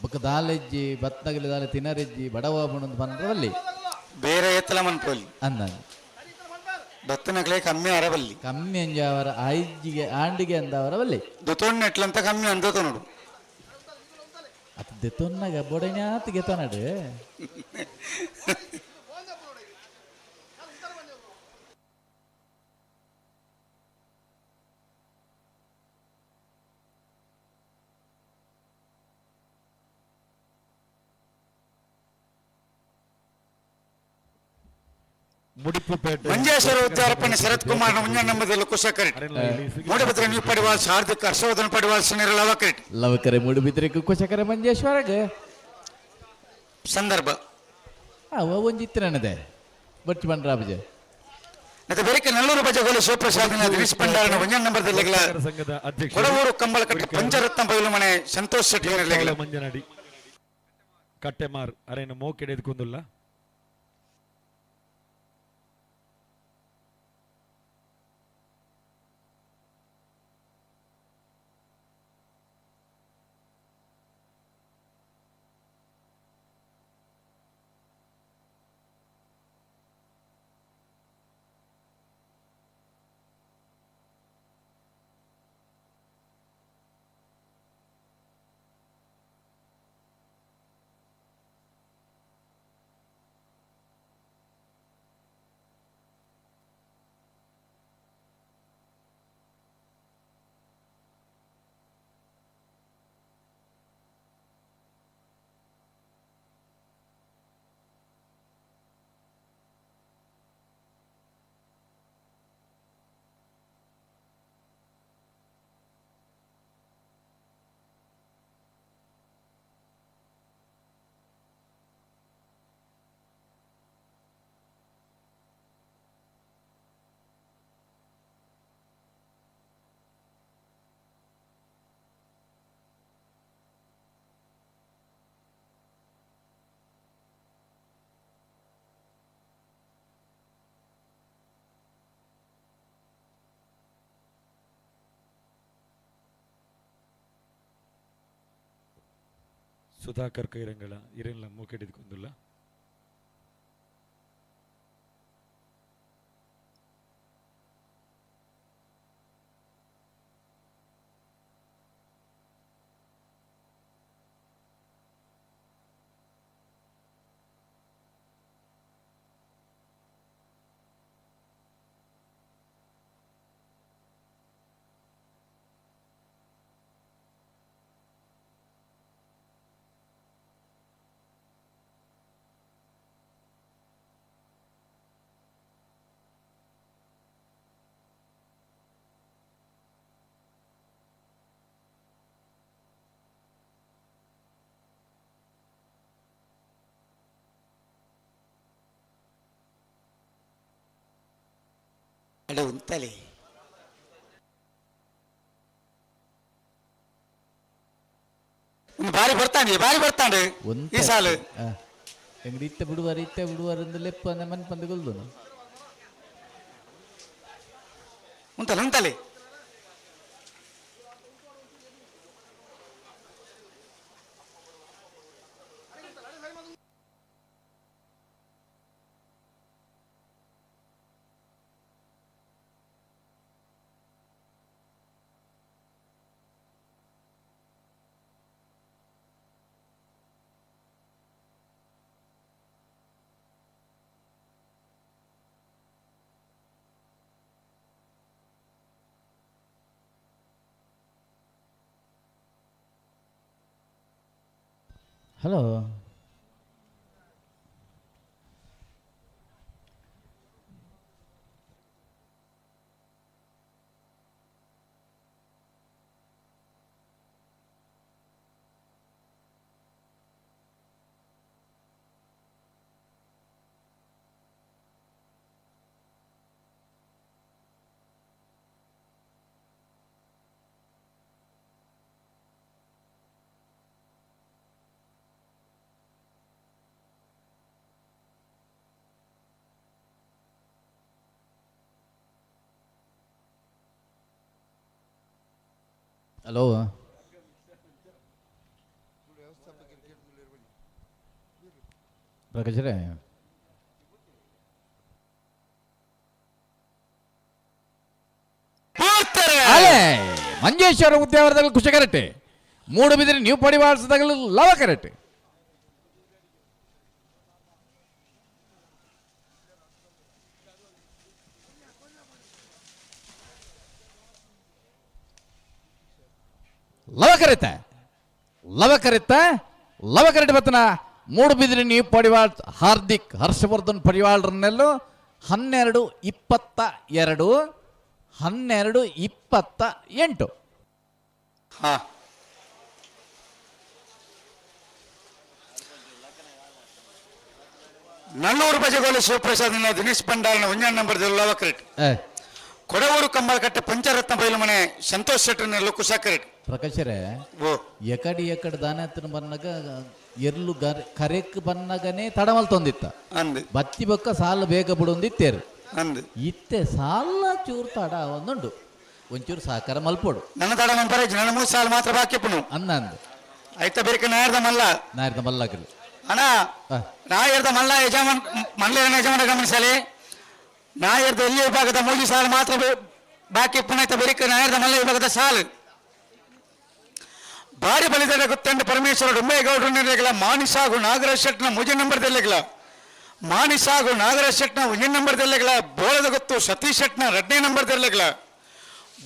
Speaker 6: ಬೊಕ್ಕ ದಾಲೆಜ್ಜಿ ಬತ್ನಗಲಿ ದಾಲೆ ತಿನರೆಜ್ಜಿ ಬಡವ ಬಣ್ಣದ ಬಂದ್ರೆ ಅಲ್ಲಿ
Speaker 3: ಬೇರೆ ಎತ್ತಲ ಮನ್ಪೋಲಿ
Speaker 6: ಅಂದ.
Speaker 3: ಬತ್ತನಕ್ಲೆ ಕಮ್ಮಿ ಅರಬಲ್ಲಿ.
Speaker 6: ಕಮ್ಮಿ ಅಂಜಾವರ ಆಯ್ಜಿಗೆ ಆಂಡಿಗೆ ಅಂದವರ ಬಲ್ಲಿ.
Speaker 3: ದುತೊಣ್ಣೆಟ್ಲಂತ ಕಮ್ಮಿ ಅಂದತೊನುಡು.
Speaker 6: ಅತ್ ದೆತೊನ್ನಗ ಬೊಡನ್ಯಾತ್ ಗೆತೊನಡು.
Speaker 9: ಮುಡಿಪುಪೇಟೆ
Speaker 3: ಮಂಜೇಶ್ವರ ಉದ್ದಾರಪ್ಪನ ಶರತ್ ಕುಮಾರ್ ಮುಂಜಾನಂಬದಲ್ಲಿ ಕುಶಕರಿಟ್. ಮೂಡಬಿದ್ರೆ ನೀವು ಪಡಿವಾಲ್ ಹಾರ್ದಿಕ್ ಹರ್ಷವರ್ಧನ್ ಪಡಿವಾಲ್ ಸುನೀಲ್ ಲವಕರಿಟ್.
Speaker 6: ಲವಕರೆ ಮೂಡುಬಿದ್ರೆ ಕುಶಕರೆ ಮಂಜೇಶ್ವರಗ.
Speaker 3: ಸಂದರ್ಭ.
Speaker 6: ಅವ ಒಂಜಿತ್ತಿನದೆ ಬಚ್ಚು ಬಂಡ್ರಾಬಜೆ.
Speaker 3: ಮತ್ತೆ ಬೆಳಿಗ್ಗೆ ನಲ್ಲೂರು ಬಜಗೋಲು ಶಿವಪ್ರಸಾದ್ ದಿನೇಶ್ ಭಂಡಾರನ ಒಂಜನ್ ನಂಬರ್ ಜಿಲ್ಲೆಗಳ
Speaker 9: ಸಂಘದ ಅಧ್ಯಕ್ಷ
Speaker 3: ಕೊಡವೂರು ಕಂಬಳಕಟ್ಟೆ ಪಂಚರತ್ನ ಬೈಲು ಮನೆ ಸಂತೋಷ್ ಶೆಟ್ಟಿ ಜಿಲ್ಲೆಗಳ.
Speaker 9: ಮಂಜನಾಡಿ ಕಟ್ಟೆಮಾರ್ ಅರೇನು ಮೋಕೆಡೆ ಎದ್ಕೊಂದುಲ್ಲ. ಸುಧಾಕರ್ ಕೈರಂಗಳ ಇರೆಲ್ಲ ಮೂಕೆಡಿದ್ಕೊಂದುಲ್ಲ.
Speaker 3: ಅಡೆ ಉಂತಲೆ ಬಾರಿ ಬರ್ತಾನೆ ಬಾರಿ ಬರ್ತಾನೆ ಈ ಸಾಲು.
Speaker 6: ಎಂಗಡಿ ಇತ್ತೆ ಬಿಡುವಾರ ಇತ್ತೆ ಬಿಡುವಾರ ಅಂದ್ ಲೆಪ್ಪ ಅಂದ ಮನ್ ಪಂದು ಗೊಲ್ದುನು.
Speaker 3: ಉಂತಲೆ ಉಂತಲೆ.
Speaker 6: ಹಲೋ ಹಲೋ ಪ್ರಕಾಶ್ರೇ. ಅಲೆ ಮಂಜೇಶ್ವರ ಉದ್ಯಾವರದಲ್ಲಿ ಕುಶಕರಟ್ಟೆ ಮೂಡುಬಿದಿರೆ ನ್ಯೂ ಪಡಿವಾಳಸದಾಗಲು ಲವಕರಟ್ಟೆ. ಲವಕರಿತ ಲವಕರಿತ ಲವಕರೆಟ್ ಬತ್ತನ ಮೂಡುಬಿದಿರೆ ನ್ಯೂ ಪಡಿವಾಳ್ ಹಾರ್ದಿಕ್ ಹರ್ಷವರ್ಧನ್ ಪಡಿವಾಳ್ರನ್ನೆಲ್ಲೂ 12-22, 12-28.
Speaker 3: ಹಾ ನಲ್ಲೂರು ಬಜಗೋಲು ಶಿವಪ್ರಸಾದ್ ದಿನೇಶ್ ಭಂಡಾರನ ಒಂಜಾನ್ ನಂಬರ್ ಲವಕರೆಟ್. ಕೊಡವೂರು ಕಂಬಳಕಟ್ಟೆ ಪಂಚರತ್ನ ಬೈಲು ಮನೆ ಸಂತೋಷ್ ಶೆಟ್ಟರ್ನೆಲ್ಲ ಕುಶಾಕರೆಟ್.
Speaker 6: ಪ್ರಕಾಶರೇ,
Speaker 3: ಓ.
Speaker 6: ಎಕಡಿ ಎಕಡೆ ದಾನ ಬನ್ನಗ ಎರ್ಲು ಗರ್ ಕರೆಕ್ ಬನ್ನಗನೇ ತಡಮಲ್ ತೊಂದಿತ್ತ.
Speaker 3: ಅಂದ್.
Speaker 6: ಬತ್ತಿ ಬೊಕ್ಕ ಸಾಲ ಬೇಗ ಬಿಡೊಂದಿತ್ತೇರು.
Speaker 3: ಅಂದ್.
Speaker 6: ಇತ್ತೆ ಸಾಲ ಚೂರು ತಡ ಒಂದುಂಡು, ಒಂಚೂರು ಸಹಕಾರ ಮಲ್ಪೋಡು.
Speaker 3: ನನ್ನ ತಡ ಮಂಪರ ನನ್ನ 3 ಸಾಲ ಮಾತ್ರ ಬಾಕಿ ಪುನು.
Speaker 6: ಅಂದ ಅಂದ್.
Speaker 3: ಐತ ಬೇರೆ ನಾಯರ್ದ ಮಲ್ಲ.
Speaker 6: ನಾಯರ್ದ ಮಲ್ಲಾಗಲಿ.
Speaker 3: ಅಣ್ಣ, ನಾಯರ್ದ ಮಲ್ಲ ಯಜಮಾನ್ ಮಲ್ಲ ಯಜಮಾನ ಗಮನಿಸಲಿ. ನಾಯರ್ದ ಎಲ್ಲಿ ವಿಭಾಗದ 3 ಸಾಲ ಮಾತ್ರ ಬಾಕಿ ಪುನಃ ಬೇರೆ ನಾಯರ್ದ ಮಲ್ಲ ವಿಭಾಗದ ಸಾಲು. ಭಾರಿ ಬಲಿದಾನ ಗೊತ್ತಂಡ ಪರಮೇಶ್ವರ ಡೊಮ್ಮೇಗೌಡರು ನಿರ್ಲಗಲ ಮಾನಿಸಾಗು ನಾಗರಾಜ್ ಶೆಟ್ನ ಮುಜೆ ನಂಬರ್ ದೆಲ್ಲಗಲ ಮಾನಿಸಾಗು ನಾಗರಾಜ್ ಶೆಟ್ನ ಒಂಜೇ ನಂಬರ್ ದೆಲ್ಲಗಲ ಬೋಳದ ಗೊತ್ತು ಸತೀಶ್ ಶೆಟ್ನ 2ನೇ ನಂಬರ್ ದೆಲ್ಲಗಲ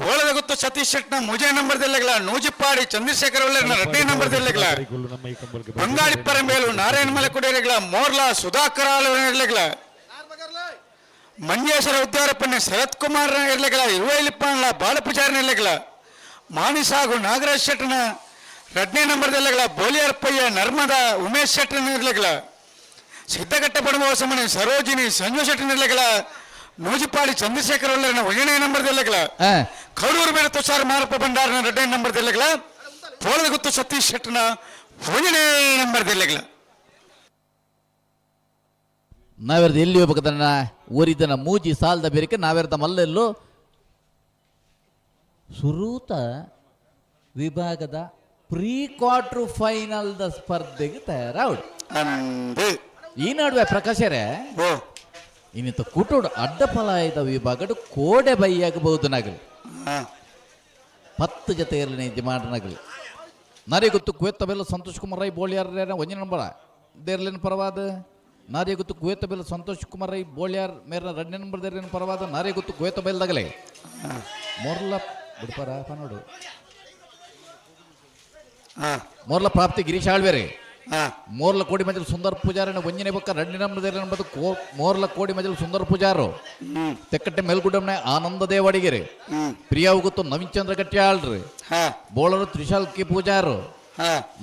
Speaker 3: ಬೋಳದ ಗೊತ್ತು ಸತೀಶ್ ಶೆಟ್ನ ಮುಜೆ ನಂಬರ್ ದೆಲ್ಲಗಲ ನೂಜಿಪ್ಪಾಡಿ ಚಂದ್ರಶೇಖರ್ ಒಳ್ಳೆರ್ನ 2ನೇ ನಂಬರ್ ದೆಲ್ಲಗಲ
Speaker 9: ನಮ್ಮ ಈ ಕಂಬಳಕ್ಕೆ
Speaker 3: ಬಂಗಾಳಿ ಪರಂಬೇಲು ನಾರಾಯಣ ಮಲಕುಡೇರಿಗಳ ಮೋರ್ಲಾ ಸುಧಾಕರ ಇರ್ಲಿಗಳ ಮಂಜೇಶ್ವರ ಉದ್ದಾರಪ್ಪನ ಶರತ್ ಕುಮಾರ್ ಇರ್ಲಿಗಳ ಇರುವೈಲಿಪ್ಪನ ಬಾಲಪೂಜಾರಿನ ಇರ್ಲಿಗಳ ಮಾನಿಸಾಗು ನಾಗರಾಜ್ ಶೆಟ್ಟನ 2ನೇ ನಂಬರ್ದಲ್ಲಿಗಳ ಬೋಲಿಯಾರ್ಪಯ್ಯ ನರ್ಮದ ಉಮೇಶ್ ಶೆಟ್ಟನ ಇರ್ಲಿಗಳ ಸಿದ್ದಘಟ್ಟ ಪಡಮೋಸಮನೆ ಸರೋಜಿನಿ ಸಂಜು ಶೆಟ್ಟನ ಇರ್ಲಿಗಳ ನೂಜಿಪಾಡಿ ಚಂದ್ರಶೇಖರ್ ಒಳ್ಳೆಯನ 1ನೇ ನಂಬರ್ದಲ್ಲಿಗಳ ಕಡೂರು ಬೇಡ ತುಷಾರ್ ಮಾರಪ್ಪ ಭಂಡಾರನ 2ನೇ ನಂಬರ್ದಲ್ಲಿಗಳ ಪೋಳದ ಗುತ್ತು ಸತೀಶ್ ಶೆಟ್ಟನ 1ನೇ ನಂಬರ್ದಲ್ಲಿಗಳ.
Speaker 6: ನಾವೆರ್ದ ಎಲ್ಲಿ ಹೋಗ್ಬೇಕದನ್ನ ಊರಿದ್ದನ ಮೂಜಿ ಸಾಲದ ಬೇರಿಕೆ ನಾವೆರ್ದ ಮಲ್ಲೆಲ್ಲು ಸುರೂತ ವಿಭಾಗದ ಪ್ರೀ ಕ್ವಾರ್ಟರ್ ಫೈನಲ್ದ ಸ್ಪರ್ಧೆಗೆ ತಯಾರಾವಡು.
Speaker 3: ಅಂದು.
Speaker 6: ಈ ನಡುವೆ ಪ್ರಕಾಶರೇ,
Speaker 3: ಓ.
Speaker 6: ಇನ್ನಿತ ಕುಟುಡ್ ಅಡ್ಡಫಲಾಯದ ವಿಭಾಗಡು ಕೋಡೆ ಬೈಯಾಗಬಹುದು ನಗಲು. 10 ಜೊತೆ ಇರಲಿ ಯಜಮಾನನಗಲು. ನಾರೇ ಗೊತ್ತು ಕುವೆತ್ತ ಬೆಲ್ಲ ಸಂತೋಷ್ ಕುಮಾರ್ ರೈ ಬೋಳಿಯಾರ್ ಒಂಜಿ ನಂಬರ ದೇರ್ಲಿನ ಪರವಾದ. ನಾರೇ ಗೊತ್ತು ಕುವೆತ್ತ ಬೆಲ್ಲ ಸಂತೋಷ್ ಕುಮಾರ್ ರೈ ಬೋಳಿಯಾರ್ ಮೇರ 2ನೇ ನಂಬರ್ ದೇರ್ಲಿನ ಪರವಾದ. ನಾರೇ ಗೊತ್ತು ಕುವೆತ್ತ ಬೆಲ್ದಾಗಲೇ ಮೊರ್ಲ ಬಿಡ್ಪಾರ ನೋಡು. ಮೊರ್ಲ ಪ್ರಾಪ್ತಿ ಗಿರೀಶ್ ಆಳ್ವೇರಿ. ಮೋರ್ಲ ಕೋಡಿ ಮಜಲ್ ಸುಂದರ್ ಪೂಜಾರನ ಒಂಜನೇ ಬೊಕ್ಕ 2ನೇ ನಂಬರ್ ದೇರ್ಲಿನ ಬದು ಮೋರ್ಲ ಕೋಡಿ ಮಜಲ್ ಸುಂದರ್ ಪೂಜಾರು. ತೆಕ್ಕಟ್ಟೆ ಮೇಲ್ಗುಡ್ಡಮ್ನೆ ಆನಂದ ದೇವಡಿಗೆರೆ. ಪ್ರಿಯಾವು ಗೊತ್ತು ನವೀನ್ ಚಂದ್ರ ಗಟ್ಟಿಯಾಳ್ರಿ. ಬೋಳರು ತ್ರಿಶಾಲ್ ಕೆ ಪೂಜಾರು.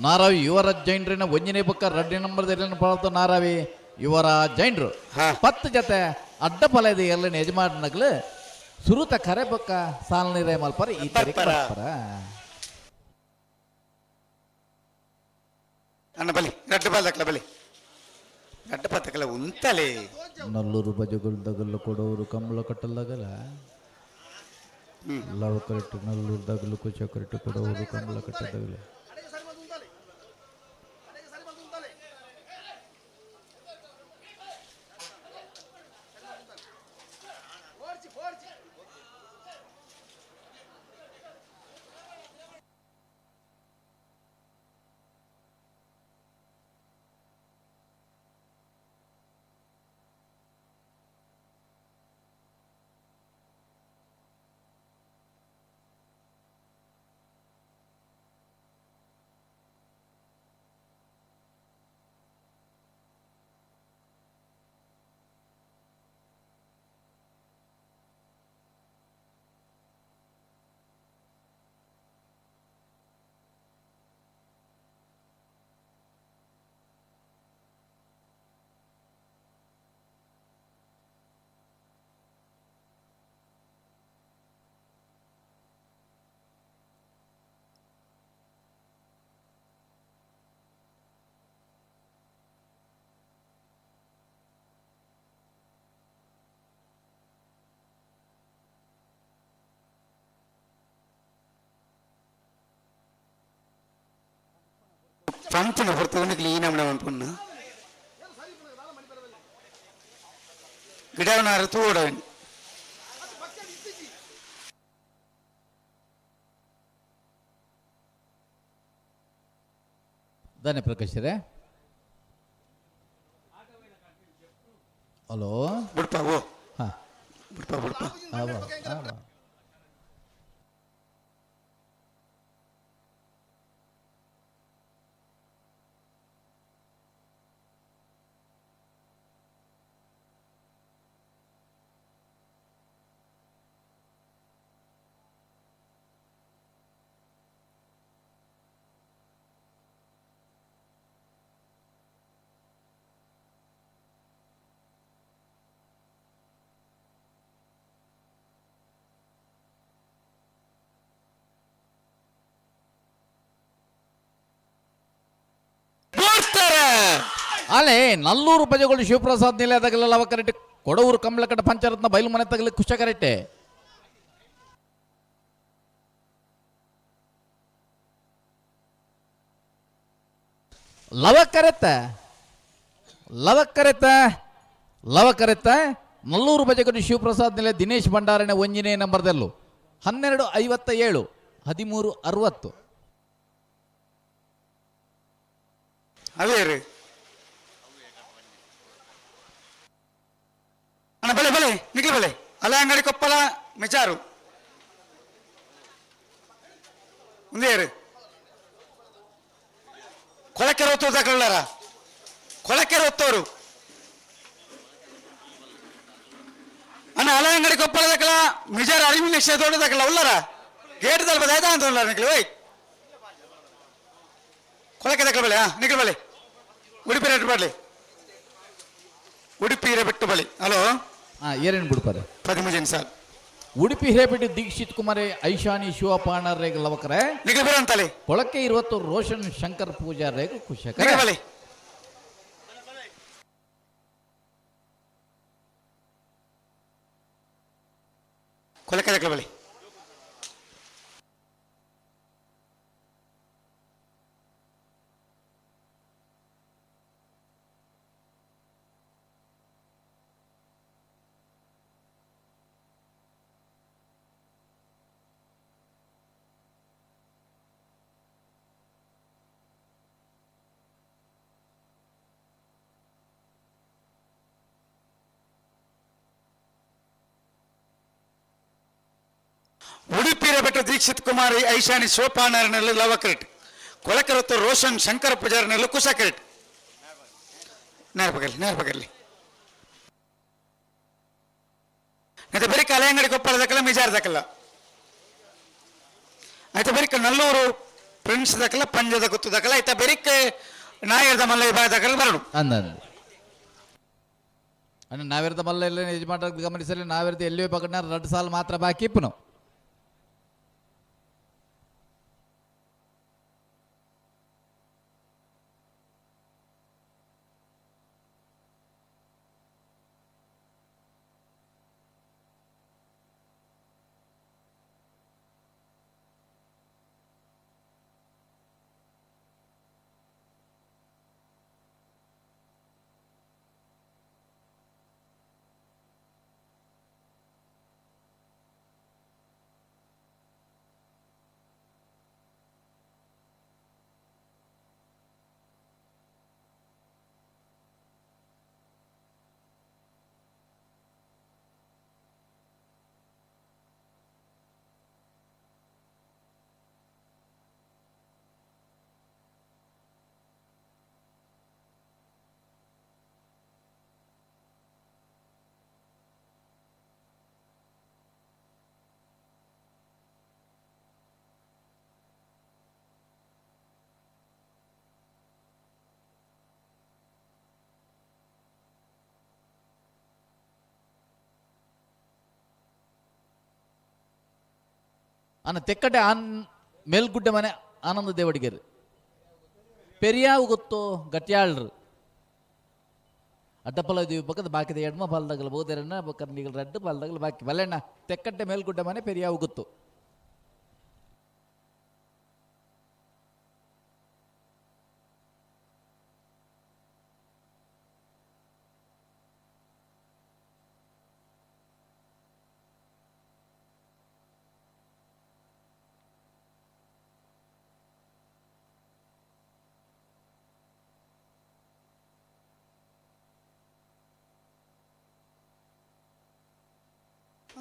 Speaker 6: ನಾರಾವಿ ಯುವರಾಜ್ ಜೈನ್ರಿನ ಒಂಜನೇ ಬೊಕ್ಕ 2ನೇ ನಂಬರ್ ದೇರ್ಲಿನ ಪರವಾದ ನಾರಾವಿ ಯುವರಾಜ್ ಜೈನ್ರು. 10 ಜೊತೆ ಅಡ್ಡ ಫಲ ಇದೆ ಎಲ್ಲ ಯಜಮಾನಗ್ಲು ಸುರುತ ಕರೆ ಬೊಕ್ಕ ಸಾಲ ನೀರೇ ಮಲ್ಪರ ಈ ತಾರೀಕು
Speaker 3: ಬರ್ಪರ.
Speaker 6: ಬರ್ಪರ.
Speaker 3: ಅಣ್ಣ ಬಲಿ ರಡ್ಡು ಬಾಲ್ದಕ್ಲ ಬಲಿ ರಡ್ಡು ಪತ್ತಕಲ ಉಂತಲೆ.
Speaker 6: ನಲ್ಲೂರು ಬಜಗುಲ್ ದಗಲು ಕೊಡೋರು ಕಂಬಳ ಕಟ್ಟಲ್ದಾಗಲ ಲವ ಕರೆಕ್ಟ್ ನಲ್ಲೂರು ದಗಲು ಕುಚ ಕರೆಕ್ಟ್ ಕೊಡೋರು ಕಂಬಳ ಕಟ್ಟದಗಲು.
Speaker 3: ಪಂಪುನ ಹೊರತು ಕ್ಲೀನ್ ಆಮಣ ಪಂಪುನ ಗಿಡವನಾರ ತೂಡವನ್.
Speaker 6: ಧನ್ಯ ಪ್ರಕಾಶರೇ. ಹಲೋ.
Speaker 3: ಬುಡ್ಪ ಓ.
Speaker 6: ಹಾ.
Speaker 3: ಬುಡ್ಪ ಬುಡ್ಪ.
Speaker 6: ಆವ ಆವ. ಅಲೆ ನಲ್ಲೂರು ಪಜಗಳು ಶಿವಪ್ರಸಾದ್ ನಿಲಯದಾಗಲೆಲ್ಲ ಕರೆಕ್ಟ್. ಕೊಡವೂರು ಕಮಲಕಟ್ಟ ಪಂಚರತ್ನ ಬಯಲು ಮನೆ ತಗಲಿ ಕುಶ ಕರೆಕ್ಟೆ. ಲವ ಕರೆತ ಲವ ಕರೆತ ಲವ ಕರೆತ ನಲ್ಲೂರು ಬಜಗಡು ಶಿವಪ್ರಸಾದ್ ನಿಲಯ ದಿನೇಶ್ ಭಂಡಾರನೆ ಒಂಜಿನೇ ನಂಬರ್ದಲ್ಲೂ 12:57 13:60.
Speaker 3: ಅವೇ ರೀ ಅಣ್ಣ, ಬಲೆ ಬಲೆ ನಿಖಿಲ್ ಬಲೆ ಅಲೆ ಅಂಗಡಿ ಕೊಪ್ಪಳ ಮೆಚಾರು ಒಂದೇ ರೀ. ಕೊಳಕೆರೆ ಹೊತ್ತೋರು ತಗೊಳ್ಳಾರ, ಕೊಳಕೆರೆ ಹೊತ್ತೋರು ಅಣ್ಣ. ಅಲೆ ಅಂಗಡಿ ಕೊಪ್ಪಳ ದಕ್ಕಲ ಮಿಜಾರ್ ಅರಿವಿನ ದೊಡ್ಡ ದಕ್ಕಲ ಉಳ್ಳಾರ ಗೇಟ್ ತಲ್ಪ ದಾಯ್ತಾ ಅಂತ ಉಳ್ಳಾರ ನಿಖಿಲ್. ಓಯ್ ಕೊಳಕೆ ದಕ್ಕಲ ಬಲೆ. ಹಾ ನಿಖಿಲ್ ಬಲೆ ಉಡುಪಿ ರೇಟ್ ಬರಲಿ, ಉಡುಪಿ ಬಿಟ್ಟು ಬಳಿ. ಹಲೋ.
Speaker 6: ಹಾ ಏರೇನು ಬಿಡ್ತಾರೆ?
Speaker 3: 13 ಸಾರ್.
Speaker 6: ಉಡುಪಿ ಹಿರೇಪೇಟೆ ದೀಕ್ಷಿತ್ ಕುಮಾರಿ ಐಶಾನಿ ಶಿವಪಾಣ ರೇಗ್ ಲವಕರೆ.
Speaker 3: ನಿಖಿಲ್ ಬರ ಅಂತಲೆ.
Speaker 6: ಕೊಳಕೆ 20 ರೋಷನ್ ಶಂಕರ್ ಪೂಜಾರ್ ರೇಗ್ ಕುಶಕರೆ.
Speaker 3: ನಿಖಿಲ್ ಬಲೆ. ಕೊಳಕೆ ದಕ್ಕಲ ಬಳಿ. ಉಡುಪಿಯ ಬೆಟ್ಟ ದೀಕ್ಷಿತ್ ಕುಮಾರಿ ಐಶಾನಿ ಸೋಪಾನರ್ನಲ್ಲಿ ಲವ ಕ್ರೆಟ್. ಕೊಳಕರತ್ತು ರೋಷನ್ ಶಂಕರ ಪೂಜಾರಿನಲ್ಲಿ ಕುಶ ಕ್ರೆಟ್. ನೇರಪಗಲ್ಲಿ ನೇರಪಗಲ್ಲಿ అయితే ಬರೀ ಕಲೆಯಂಗಡಿ ಕೊಪ್ಪಳ ದಕ್ಕಲ ಮಿಜಾರ್ ದಕ್ಕಲ అయితే ಬರೀ ನಲ್ಲೂರು ಪ್ರಿನ್ಸ್ ದಕ್ಕಲ ಪಂಜದ ಗುತ್ತು ದಕ್ಕಲ ಆಯ್ತಾ ಬೆರಿಕ್ ನಾಯರ್ದ ಮಲ್ಲ ವಿಭಾಗ ದಕ್ಕಲ ಬರಡು.
Speaker 6: ಅಂದ ಅಣ್ಣ ನಾವಿರದ ಮಲ್ಲ ಎಲ್ಲ ಯಜಮಾನ ಗಮನಿಸಲಿ. ನಾವಿರದ ಎಲ್ಲಿಯೋ ಪಕಡ್ನ 2 ಸಾಲ ಮಾತ್ರ ಬಾಕಿ ಇಪ್ಪನು. ಅನ್ನ ತೆಕ್ಕಟೆ ಆನ್ ಮೇಲ್ಗುಡ್ಡೆ ಮನೆ ಆನಂದ ದೇವಡಿಗೆರ್ ಪೆರಿಯಾವು ಗೊತ್ತು ಗಟ್ಯಾಳ್ರು ಅಡ್ಡಪಲ ದೀವಿ ಪಕ್ಕದ ಬಾಕಿದ ಎಡ್ಮ ಪಾಲ್ದಾಗಲ ಬೋದೆರಣ್ಣ ಬೊಕ್ಕ ನೀಗಲ್ ರಡ್ಡು ಪಾಲ್ದಾಗಲ ಬಾಕಿ ಬಲ್ಲೆಣ್ಣ ತೆಕ್ಕಟ್ಟೆ ಮೇಲ್ಗುಡ್ಡೆ ಮನೆ ಪೆರಿಯಾವು ಗೊತ್ತು.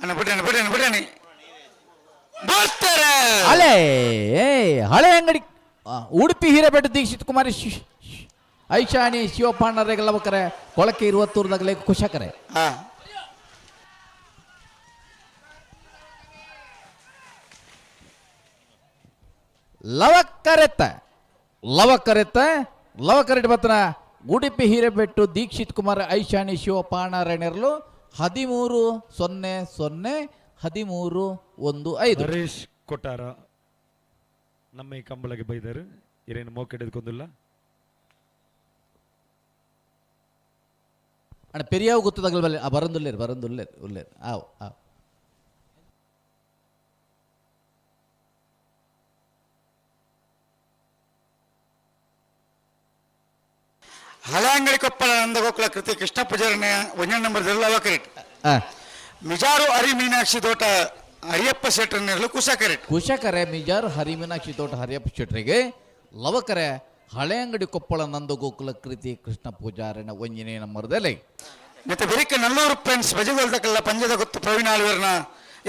Speaker 3: ಅಣ್ಣ ಬಿಡಣಿ ಬಿಡಣಿ ಬಿಡಣಿ ಬರ್ತಾರೆ.
Speaker 6: ಅಲೆ ಏ ಹಳೆ ಅಂಗಡಿ ಉಡುಪಿ ಹಿರೇಬೆಟ್ಟು ದೀಕ್ಷಿತ್ ಕುಮಾರಿ ಐಶಾಣಿ ಶಿವಪ್ಪಣ್ಣರೆಗೆಲ್ಲವಕರೆ ಕೊಳಕೆ ಇರುವತ್ತೂರ್ದಾಗಲೇ ಕುಶಕರೆ.
Speaker 3: ಹಾ.
Speaker 6: ಲವಕರೆತ್ತ ಲವಕರೆತ್ತ ಲವಕರೆಟ್ ಬತ್ತನ ಉಡುಪಿ ಹಿರೇಬೆಟ್ಟು ದೀಕ್ಷಿತ್ ಕುಮಾರ್ ಐಶಾಣಿ ಶಿವಪಾಣರೆಣರ್ಲು 13-0 0 13-1 5.
Speaker 9: ಹರೀಶ್ ಕೊಟ್ಟಾರ ನಮ್ಮ ಈ ಕಂಬಳಗೆ ಬೈದರು ಇರೇನು ಮೋಕೆಡೆದುಕೊಂದಿಲ್ಲ.
Speaker 6: ಅಣ್ಣ ಪೆರಿಯಾವು ಗೊತ್ತದಾಗಲ್ ಬಲ್ಲೆ ಆ ಬರಂದುಲ್ಲೇರು ಬರಂದುಲ್ಲೇರು ಉಲ್ಲೇರು ಆವ್ ಆವ್.
Speaker 3: ಹಳೆಂಗಡಿ ಕೊಪ್ಪಳ ನಂದಗೋಕುಲ ಕೃತಿ ಕೃಷ್ಣ ಪೂಜಾರನ ಒಂಜನ ನಂಬರ್ ಲವಕರೆಟ್.
Speaker 6: ಆ,
Speaker 3: ಮಿಜಾರು ಹರಿ ಮೀನಾಕ್ಷಿ ತೋಟ ಹರಿಯಪ್ಪ ಶೆಟ್ಟರ್ನೆರಲು ಕುಶಕರೆಟ್.
Speaker 6: ಕುಶಕರೆ ಮಿಜಾರ್ ಹರಿಮೀನಾಕ್ಷಿ ತೋಟ ಹರಿಯಪ್ಪ ಶೆಟ್ರಿಗೆ ಲವಕರೆ ಹಳೆಯಂಗಡಿ ಕೊಪ್ಪಳ ನಂದಗೋಕುಲ ಕೃತಿ ಕೃಷ್ಣ ಪೂಜಾರನ ಒಂಜನೇ ನಂಬರ್ದಲ್ಲಿ.
Speaker 3: ಮತ್ತೆ ಬೆರಿಕ ನಲ್ಲೂರು ಫ್ರೆಂಡ್ಸ್ ಬಜಗೋಲ್ದಕ್ಕೆಲ್ಲ ಪಂಜದ ಗೊತ್ತು ಪ್ರವೀಣ್ ಆಳ್ವೇರ್ನ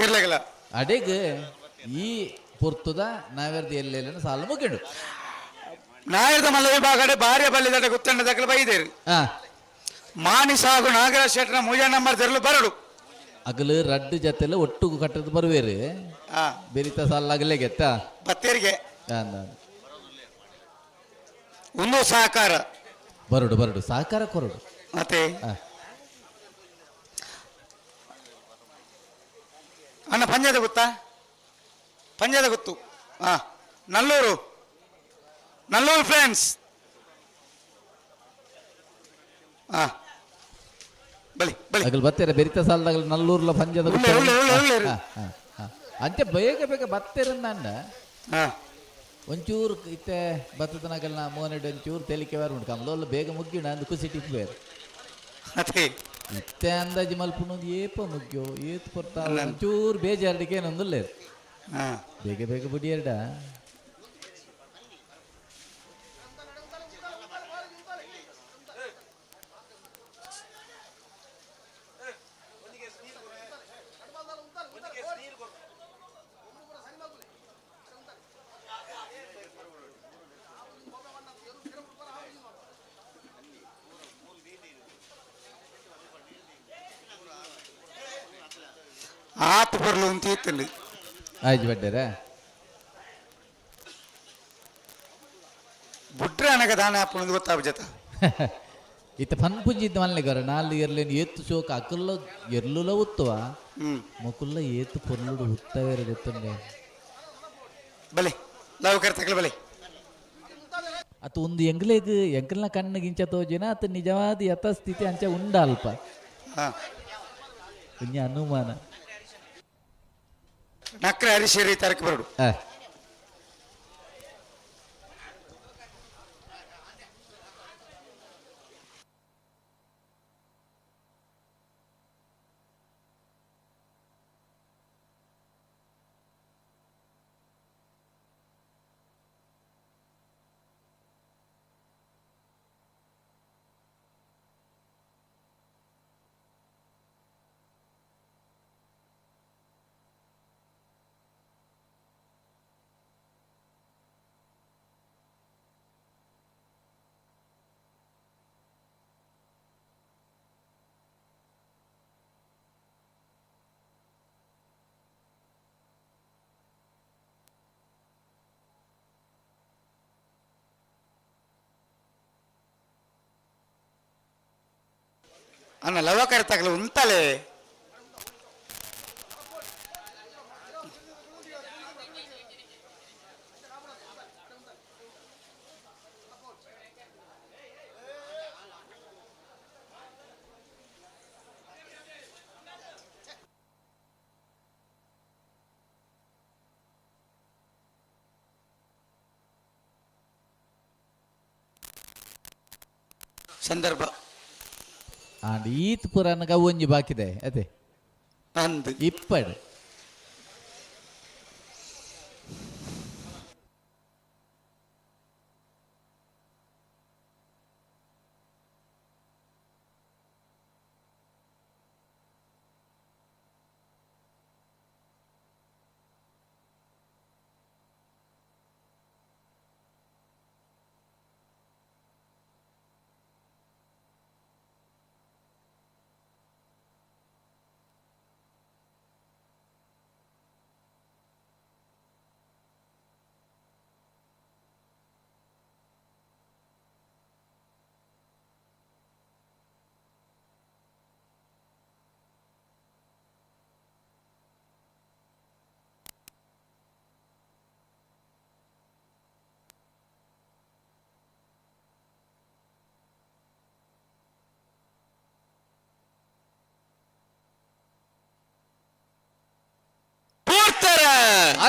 Speaker 3: ಇರ್ಲಗಲ್ಲ.
Speaker 6: ಅಡೆಗ್ ಈ ಪೊರ್ತುದ ನಾವೆರ್ದ ಎಲ್ಲೆಲ್ಲ ಸಾಲ ಮುಗಿಡು.
Speaker 3: ನಾಯರದ ಮಲ್ಲ ವಿಭಾಗಡೆ ಭಾರ್ಯ ಬಲ್ಲಿದಡ ಗೊತ್ತಂಡ ಬೈದೇರು.
Speaker 6: ಆ.
Speaker 3: ಮಾನಿ ಸಾಗು ನಾಗರಾಜ್ ಶೆಟ್ಟರ್ನ ಮೂಜ ನಂಬರ್ ತೆರಲು ಬರಡು.
Speaker 6: ಅಗಲು ರಡ್ಡು ಜೊತೆಲ್ಲ ಒಟ್ಟುಗು ಕಟ್ಟದ ಬರುವೇರು.
Speaker 3: ಹಾ.
Speaker 6: ಬೆರಿತ ಸಾಲ ಅಗಲೆಗೆತ್ತ.
Speaker 3: ಬತ್ತೇರಿಗೆ ಒಂದು ಸಹಕಾರ.
Speaker 6: ಬರಡು ಬರಡು ಸಹಕಾರ ಕೊರಡು.
Speaker 3: ಮತ್ತೆ
Speaker 6: ಆ.
Speaker 3: ಅಣ್ಣ ಪಂಜದ ಗೊತ್ತಾ, ಪಂಜದ ಗೊತ್ತು. ಹಾ, ನಲ್ಲೂರು ನಲ್ಲೂರು ಫ್ರೆಂಡ್ಸ್. ಹಾ, ಬಲಿ ಬಲಿ.
Speaker 6: ಅಗಲ್ ಬತ್ತೀರ ಬೆರಿತ ಸಾಲದಾಗ ನಲ್ಲೂರ್ಲ ಪಂಜದ
Speaker 3: ಉಳ್ಳೆ, ಉಳ್ಳೆ, ಉಳ್ಳೆ, ಉಳ್ಳೆ.
Speaker 6: ಹಾ, ಹಾ, ಹಾ. ಅಂಚೆ ಬೇಗ ಬೇಗ ಬತ್ತೀರಂದ.
Speaker 3: ಹಾ.
Speaker 6: ಒಂಚೂರು ಇತ್ತೆ ಬತ್ತದನಗಲ್ನ ಮೋನೆಡ್ ಒಂಚೂರು ತೇಲಿಕೆ ಬೇರೆ ಉಂಟು ಕಮಲೋಲ್ಲ ಬೇಗ ಮುಗ್ಗಿಣ ಅಂದು ಖುಷಿ ಟಿಪ್ಪು.
Speaker 3: ಮತ್ತೆ
Speaker 6: ಇತ್ತೆ ಅಂದಾಜು ಮಲ್ಪುಣದು ಏಪ ಮುಗ್ಯೋ ಏತ್ ಕೊರ್ತಾ ಒಂಚೂರು ಬೇಜಾರಡಿಕೆ ಏನೊಂದಿಲ್ಲ.
Speaker 3: ಹಾ.
Speaker 6: ಬೇಗ ಬೇಗ ಬುಡಿಯರ್ಡ.
Speaker 3: ಆತು ಬರ್ಲು ಅಂತ ಇತ್ತಲ್ಲಿ.
Speaker 6: ಆಯ್ತು ಬಡ್ಡೇರ.
Speaker 3: ಬುಟ್ರೆ ಅನಗ ದಾನ ಹಾಪುಣದು ಗೊತ್ತಾಗ ಜತ.
Speaker 6: ಇತ್ತ ಫನ್ ಪುಂಜಿದ್ದ ಮಲ್ಲೆಗಾರ ನಾಲ್ ಎರ್ಲೇನು ಏತ್ತು ಶೋಕ ಅಕುಲ್ಲ ಎರ್ಲುಲ ಉತ್ತುವ.
Speaker 3: ಹ್ಮ್.
Speaker 6: ಮೊಕುಲ್ಲ ಏತು ಪೊರ್ಲುಡು ಉತ್ತವೇರ ಗೊತ್ತುಂಡೆ.
Speaker 3: ಬಲೆ ಲವ್ ಕರ್ತಕಲ ಬಲೆ.
Speaker 6: ಅತ ಒಂದು ಎಂಗ್ಲೇಗ್ ಎಂಕಲ್ನ ಕಣ್ಣಿಗೆ ಇಂಚ ತೋಜಿನ ಅತ ನಿಜವಾದ ಯಥಾಸ್ಥಿತಿ ಅಂಚ ಉಂಡ ಅಲ್ಪ.
Speaker 3: ಹಾ.
Speaker 6: ಒಂಜಿ ಅನುಮಾನ.
Speaker 3: ನಕ್ರೆ ಹರಿಶೇರಿ ತರಕ ಬರಡು.
Speaker 6: ಆ.
Speaker 3: ಅಣ್ಣ ಲವ ಕರ್ತಕಲ ಉಂತಲೆ. ಸಂದರ್ಭ.
Speaker 6: ಆಂಡ್ ಈತ್ ಪುರಾಣಗ ಒಂಜಿ ಬಾಕಿದೆ ಅದೇ.
Speaker 3: ಅಂದ್
Speaker 6: ಇಪ್ಪಡ್.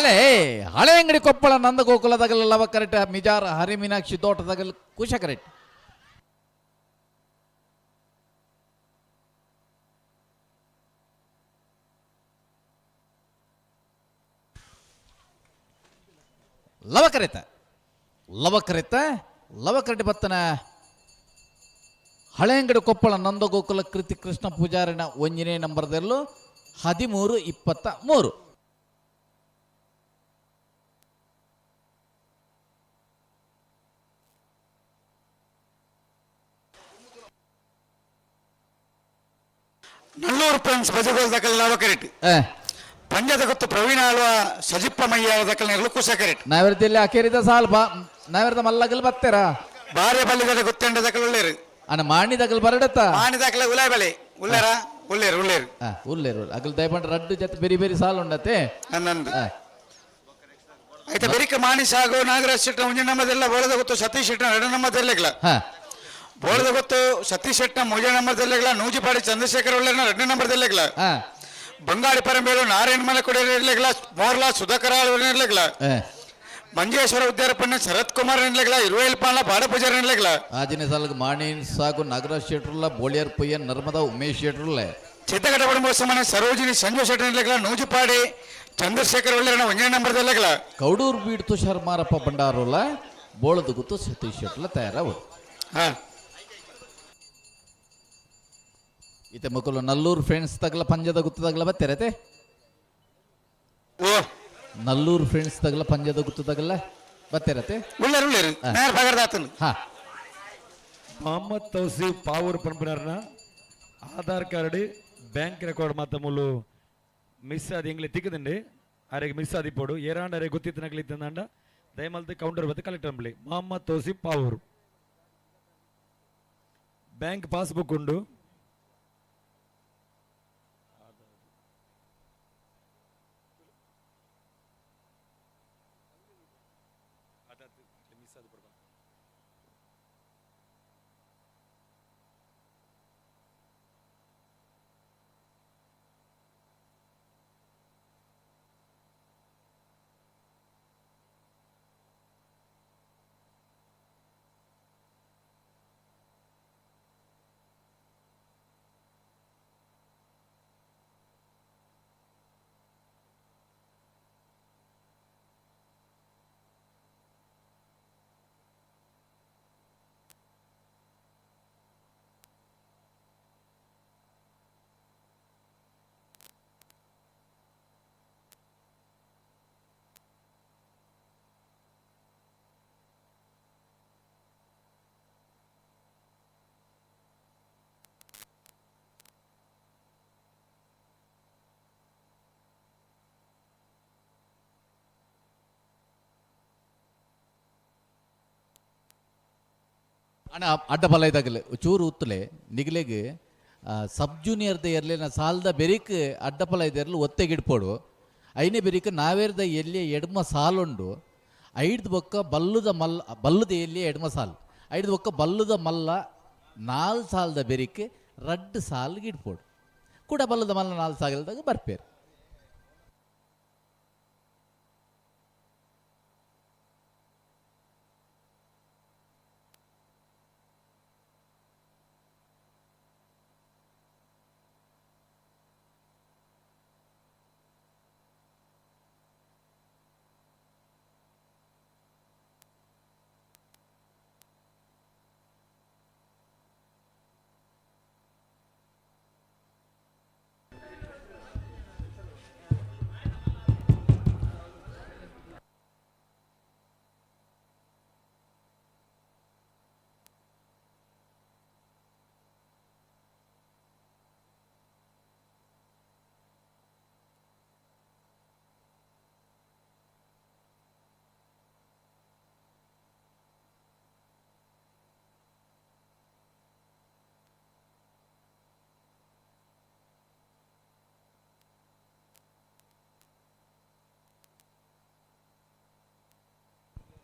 Speaker 6: ಅಲೆ ಹಳೆ ಅಂಗಡಿ ಕೊಪ್ಪಳ ನಂದಗೋಕುಲದಗಲ ಲವ ಕರೆಕ್ಟ್ ಮಿಜಾರ ಹರಿ ಮೀನಾಕ್ಷಿ ತೋಟದಗಲ್ ಕುಶ ಕರೆಕ್ಟ್. ಲವ ಕರೆತ ಲವ ಕರೆತ ಲವ ಕರೆಟ್ ಬತ್ತನ ಹಳೆಯಂಗಡಿ ಕೊಪ್ಪಳ ನಂದಗೋಕುಲ ಕೃತಿ ಕೃಷ್ಣ ಪೂಜಾರಿನ ಒಂಜನೇ ನಂಬರ್ದಲ್ಲೂ 13-23.
Speaker 3: ನಲ್ಲೂರು ಫ್ರೆಂಡ್ಸ್ ಬಜಗೋಲ್ ದಕಲ್ ಲವ ಕರೆಟ್. ಪಂಜದ ಗೊತ್ತು ಪ್ರವೀಣ ಆಳ್ವ ಸಜಿಪ್ಪ ಮಯ್ಯ ದಕಲ್ ನೆರಳು ಕುಶ ಕರೆಟ್.
Speaker 6: ನಾವೆರ್ದಲ್ಲಿ ಅಕೇರಿದ ಸಾಲ್ ಬಾ ನಾವೆರ್ದ ಮಲ್ಲಗಲ್ ಬತ್ತೆರಾ.
Speaker 3: ಬಾರೆ ಬಲ್ಲಿದ ಗೊತ್ತೆಂಡ ದಕಲ್ ಉಳ್ಳೇರು.
Speaker 6: ಅಣ್ಣ ಮಾಣಿ ದಗಲ್ ಬರಡತ್ತ.
Speaker 3: ಮಾಣಿ ದಕಲ ಉಲಾಯ್ ಬಲೆ ಉಳ್ಳೇರ ಉಳ್ಳೇರು ಉಳ್ಳೇರು.
Speaker 6: ಉಲ್ಲೇರು ಅಗಲ್ ದಯಪಂಡ ರಡ್ಡು ಜೊತೆ ಬೇರೆ ಬೇರೆ ಸಾಲ್ ಉಂಡತೆ.
Speaker 3: ನನ್ನಂದು ಆಯ್ತಾ ಬೆರಿಕ ಮಾಣಿ ಸಾಗು ನಾಗರಾಜ್ ಶೆಟ್ಟ ಒಂಜಿ ನಮ್ಮದೆಲ್ಲ ಬೋಳದ ಗೊತ್ತು ಸತೀಶ್ ಶೆಟ್ಟ ಎರಡು ನಮ್ಮದೆಲ್ಲ. ಬೋಳದ ಗೊತ್ತು ಸತೀಶ್ ಶೆಟ್ಟ ಮೂಜ ನಂಬರ್ದೆಲ್ಲ ನೂಜಿಪಾಡಿ ಚಂದ್ರಶೇಖರ್ ಒಳ್ಳೆ ಎರಡನೇ ನಂಬರ್ದೆಲ್ಲ. ಬಂಗಾಡಿ ಪರಂಬೇಳು ನಾರಾಯಣ ಮಲೆ ಕೊಡಿಯರ್ಲೆಗ್ಲ ಮೋರ್ಲಾ ಸುಧಾಕರ ಇರ್ಲೆಗ್ಲ. ಮಂಜೇಶ್ವರ ಉದ್ಯಾರಪ್ಪಣ್ಣ ಶರತ್ ಕುಮಾರ್ ಇರ್ಲೆಗ್ಲ ಇರುವೇಲ್ ಪಾಲ ಬಾಡ ಪೂಜಾರಿ ಇರ್ಲೆಗ್ಲ.
Speaker 6: ಆಜಿನ ಸಾಲ್ಗ್ ಮಾಣಿ ಸಾಗು ನಾಗರಾಜ್ ಶೆಟ್ರುಲ್ಲ ಬೋಳಿಯರ್ ಪೊಯ್ಯ ನರ್ಮದಾ ಉಮೇಶ್ ಶೆಟ್ರುಲ್ಲೆ.
Speaker 3: ಚಿತ್ತಘಟ ಬಡಂಬೋಸಮನೆ ಸರೋಜಿನಿ ಸಂಜು ಶೆಟ್ಟ ಇರ್ಲೆಗ್ಲ ನೂಜಿಪಾಡಿ ಚಂದ್ರಶೇಖರ್ ಒಳ್ಳೆ ಒಂಜನೇ ನಂಬರ್ದೆಲ್ಲಗ್ಲ.
Speaker 6: ಕೌಡೂರ್ ಬೀಡ್ ತುಷಾರ್ ಮಾರಪ್ಪ ಭಂಡಾರುಲ್ಲ ಬೋಳದ ಗುತ್ತು ಸತೀಶ್ ಶೆಟ್ಲ ತಯಾರಾವು. ಇತ್ತೆ ಮಕ್ಕಳು ನಲ್ಲೂರು ಫ್ರೆಂಡ್ಸ್ ತಗಲ ಪಂಜದ ಗುತ್ತು ತಗಲ ಬತ್ತೆರತೆ.
Speaker 3: ಓ
Speaker 6: ನಲ್ಲೂರು ಫ್ರೆಂಡ್ಸ್ ತಗಲ ಪಂಜದ ಗುತ್ತು ತಗಲ ಬತ್ತೆರತೆ.
Speaker 3: ಉಳ್ಳೇರು ಉಳ್ಳೇರು ನೇರ ಪಗರ್ದಾತನು.
Speaker 9: ಮೊಹಮ್ಮದ್ ತೌಸೀಫ್ ಪಾವೂರ್ ಪನ್ಪುನರ್ನ ಆಧಾರ್ ಕಾರ್ಡ್ ಬ್ಯಾಂಕ್ ರೆಕಾರ್ಡ್ ಮಾತ ಮೂಲು ಮಿಸ್ ಆದಿ ಎಂಗ್ಲೆ ತಿಕ್ಕದಂడి ಅರೆಗೆ ಮಿಸ್ ಆದಿಪ್ಪೋಡು ಏರಾಂಡ ಅರೆ ಗೊತ್ತಿತ್ತು ಇತ್ತಂದಾಂಡ ದಯಮಲ್ತು ಕೌಂಟರ್ ಬತ್ತು ಕಲೆಕ್ಟರ್ ಅಂಬ್ಲಿ ಮೊಹಮ್ಮದ್ ತೌಸೀಫ್ ಪಾವೂರ್ ಬ್ಯಾಂಕ್ ಪಾಸ್ಬುಕ್ ಉಂಡು.
Speaker 6: ಅಣ್ಣ ಅಡ್ಡ ಬಲ ಇದಾಗಲೆ ಚೂರು ಉತ್ತಲೆ ನಿಗಲೆಗ್ ಸಬ್ ಜೂನಿಯರ್ದ ಎರ್ಲೆನ ಸಾಲದ ಬೆರಿಕ್ ಅಡ್ಡಪಲ ಇದೆರ್ಲು ಒತ್ತೆಗಿಡ್ಪೋಡು ಐನೇ ಬೆರಿಕ್ ನಾವೇರ್ದ ಎಲ್ಲಿ ಎಡ್ಮ ಸಾಲುಂಡು ಐಡ್ದು ಬೊಕ್ಕ ಬಲ್ಲುದ ಮಲ್ಲ ಬಲ್ಲುದ ಎಲ್ಲಿ ಎಡ್ಮ ಸಾಲು ಐಡ್ದು ಬೊಕ್ಕ ಬಲ್ಲುದ ಮಲ್ಲ ನಾಲ್ ಸಾಲದ ಬೆರಿಕ್ ರಡ್ಡು ಸಾಲ್ಗೆ ಇಡ್ಪೋಡು ಕೂಡ ಬಲ್ಲದ ಮಲ್ಲ ನಾಲ್ ಸಾಲದಾಗ ಬರ್ಪೇರು.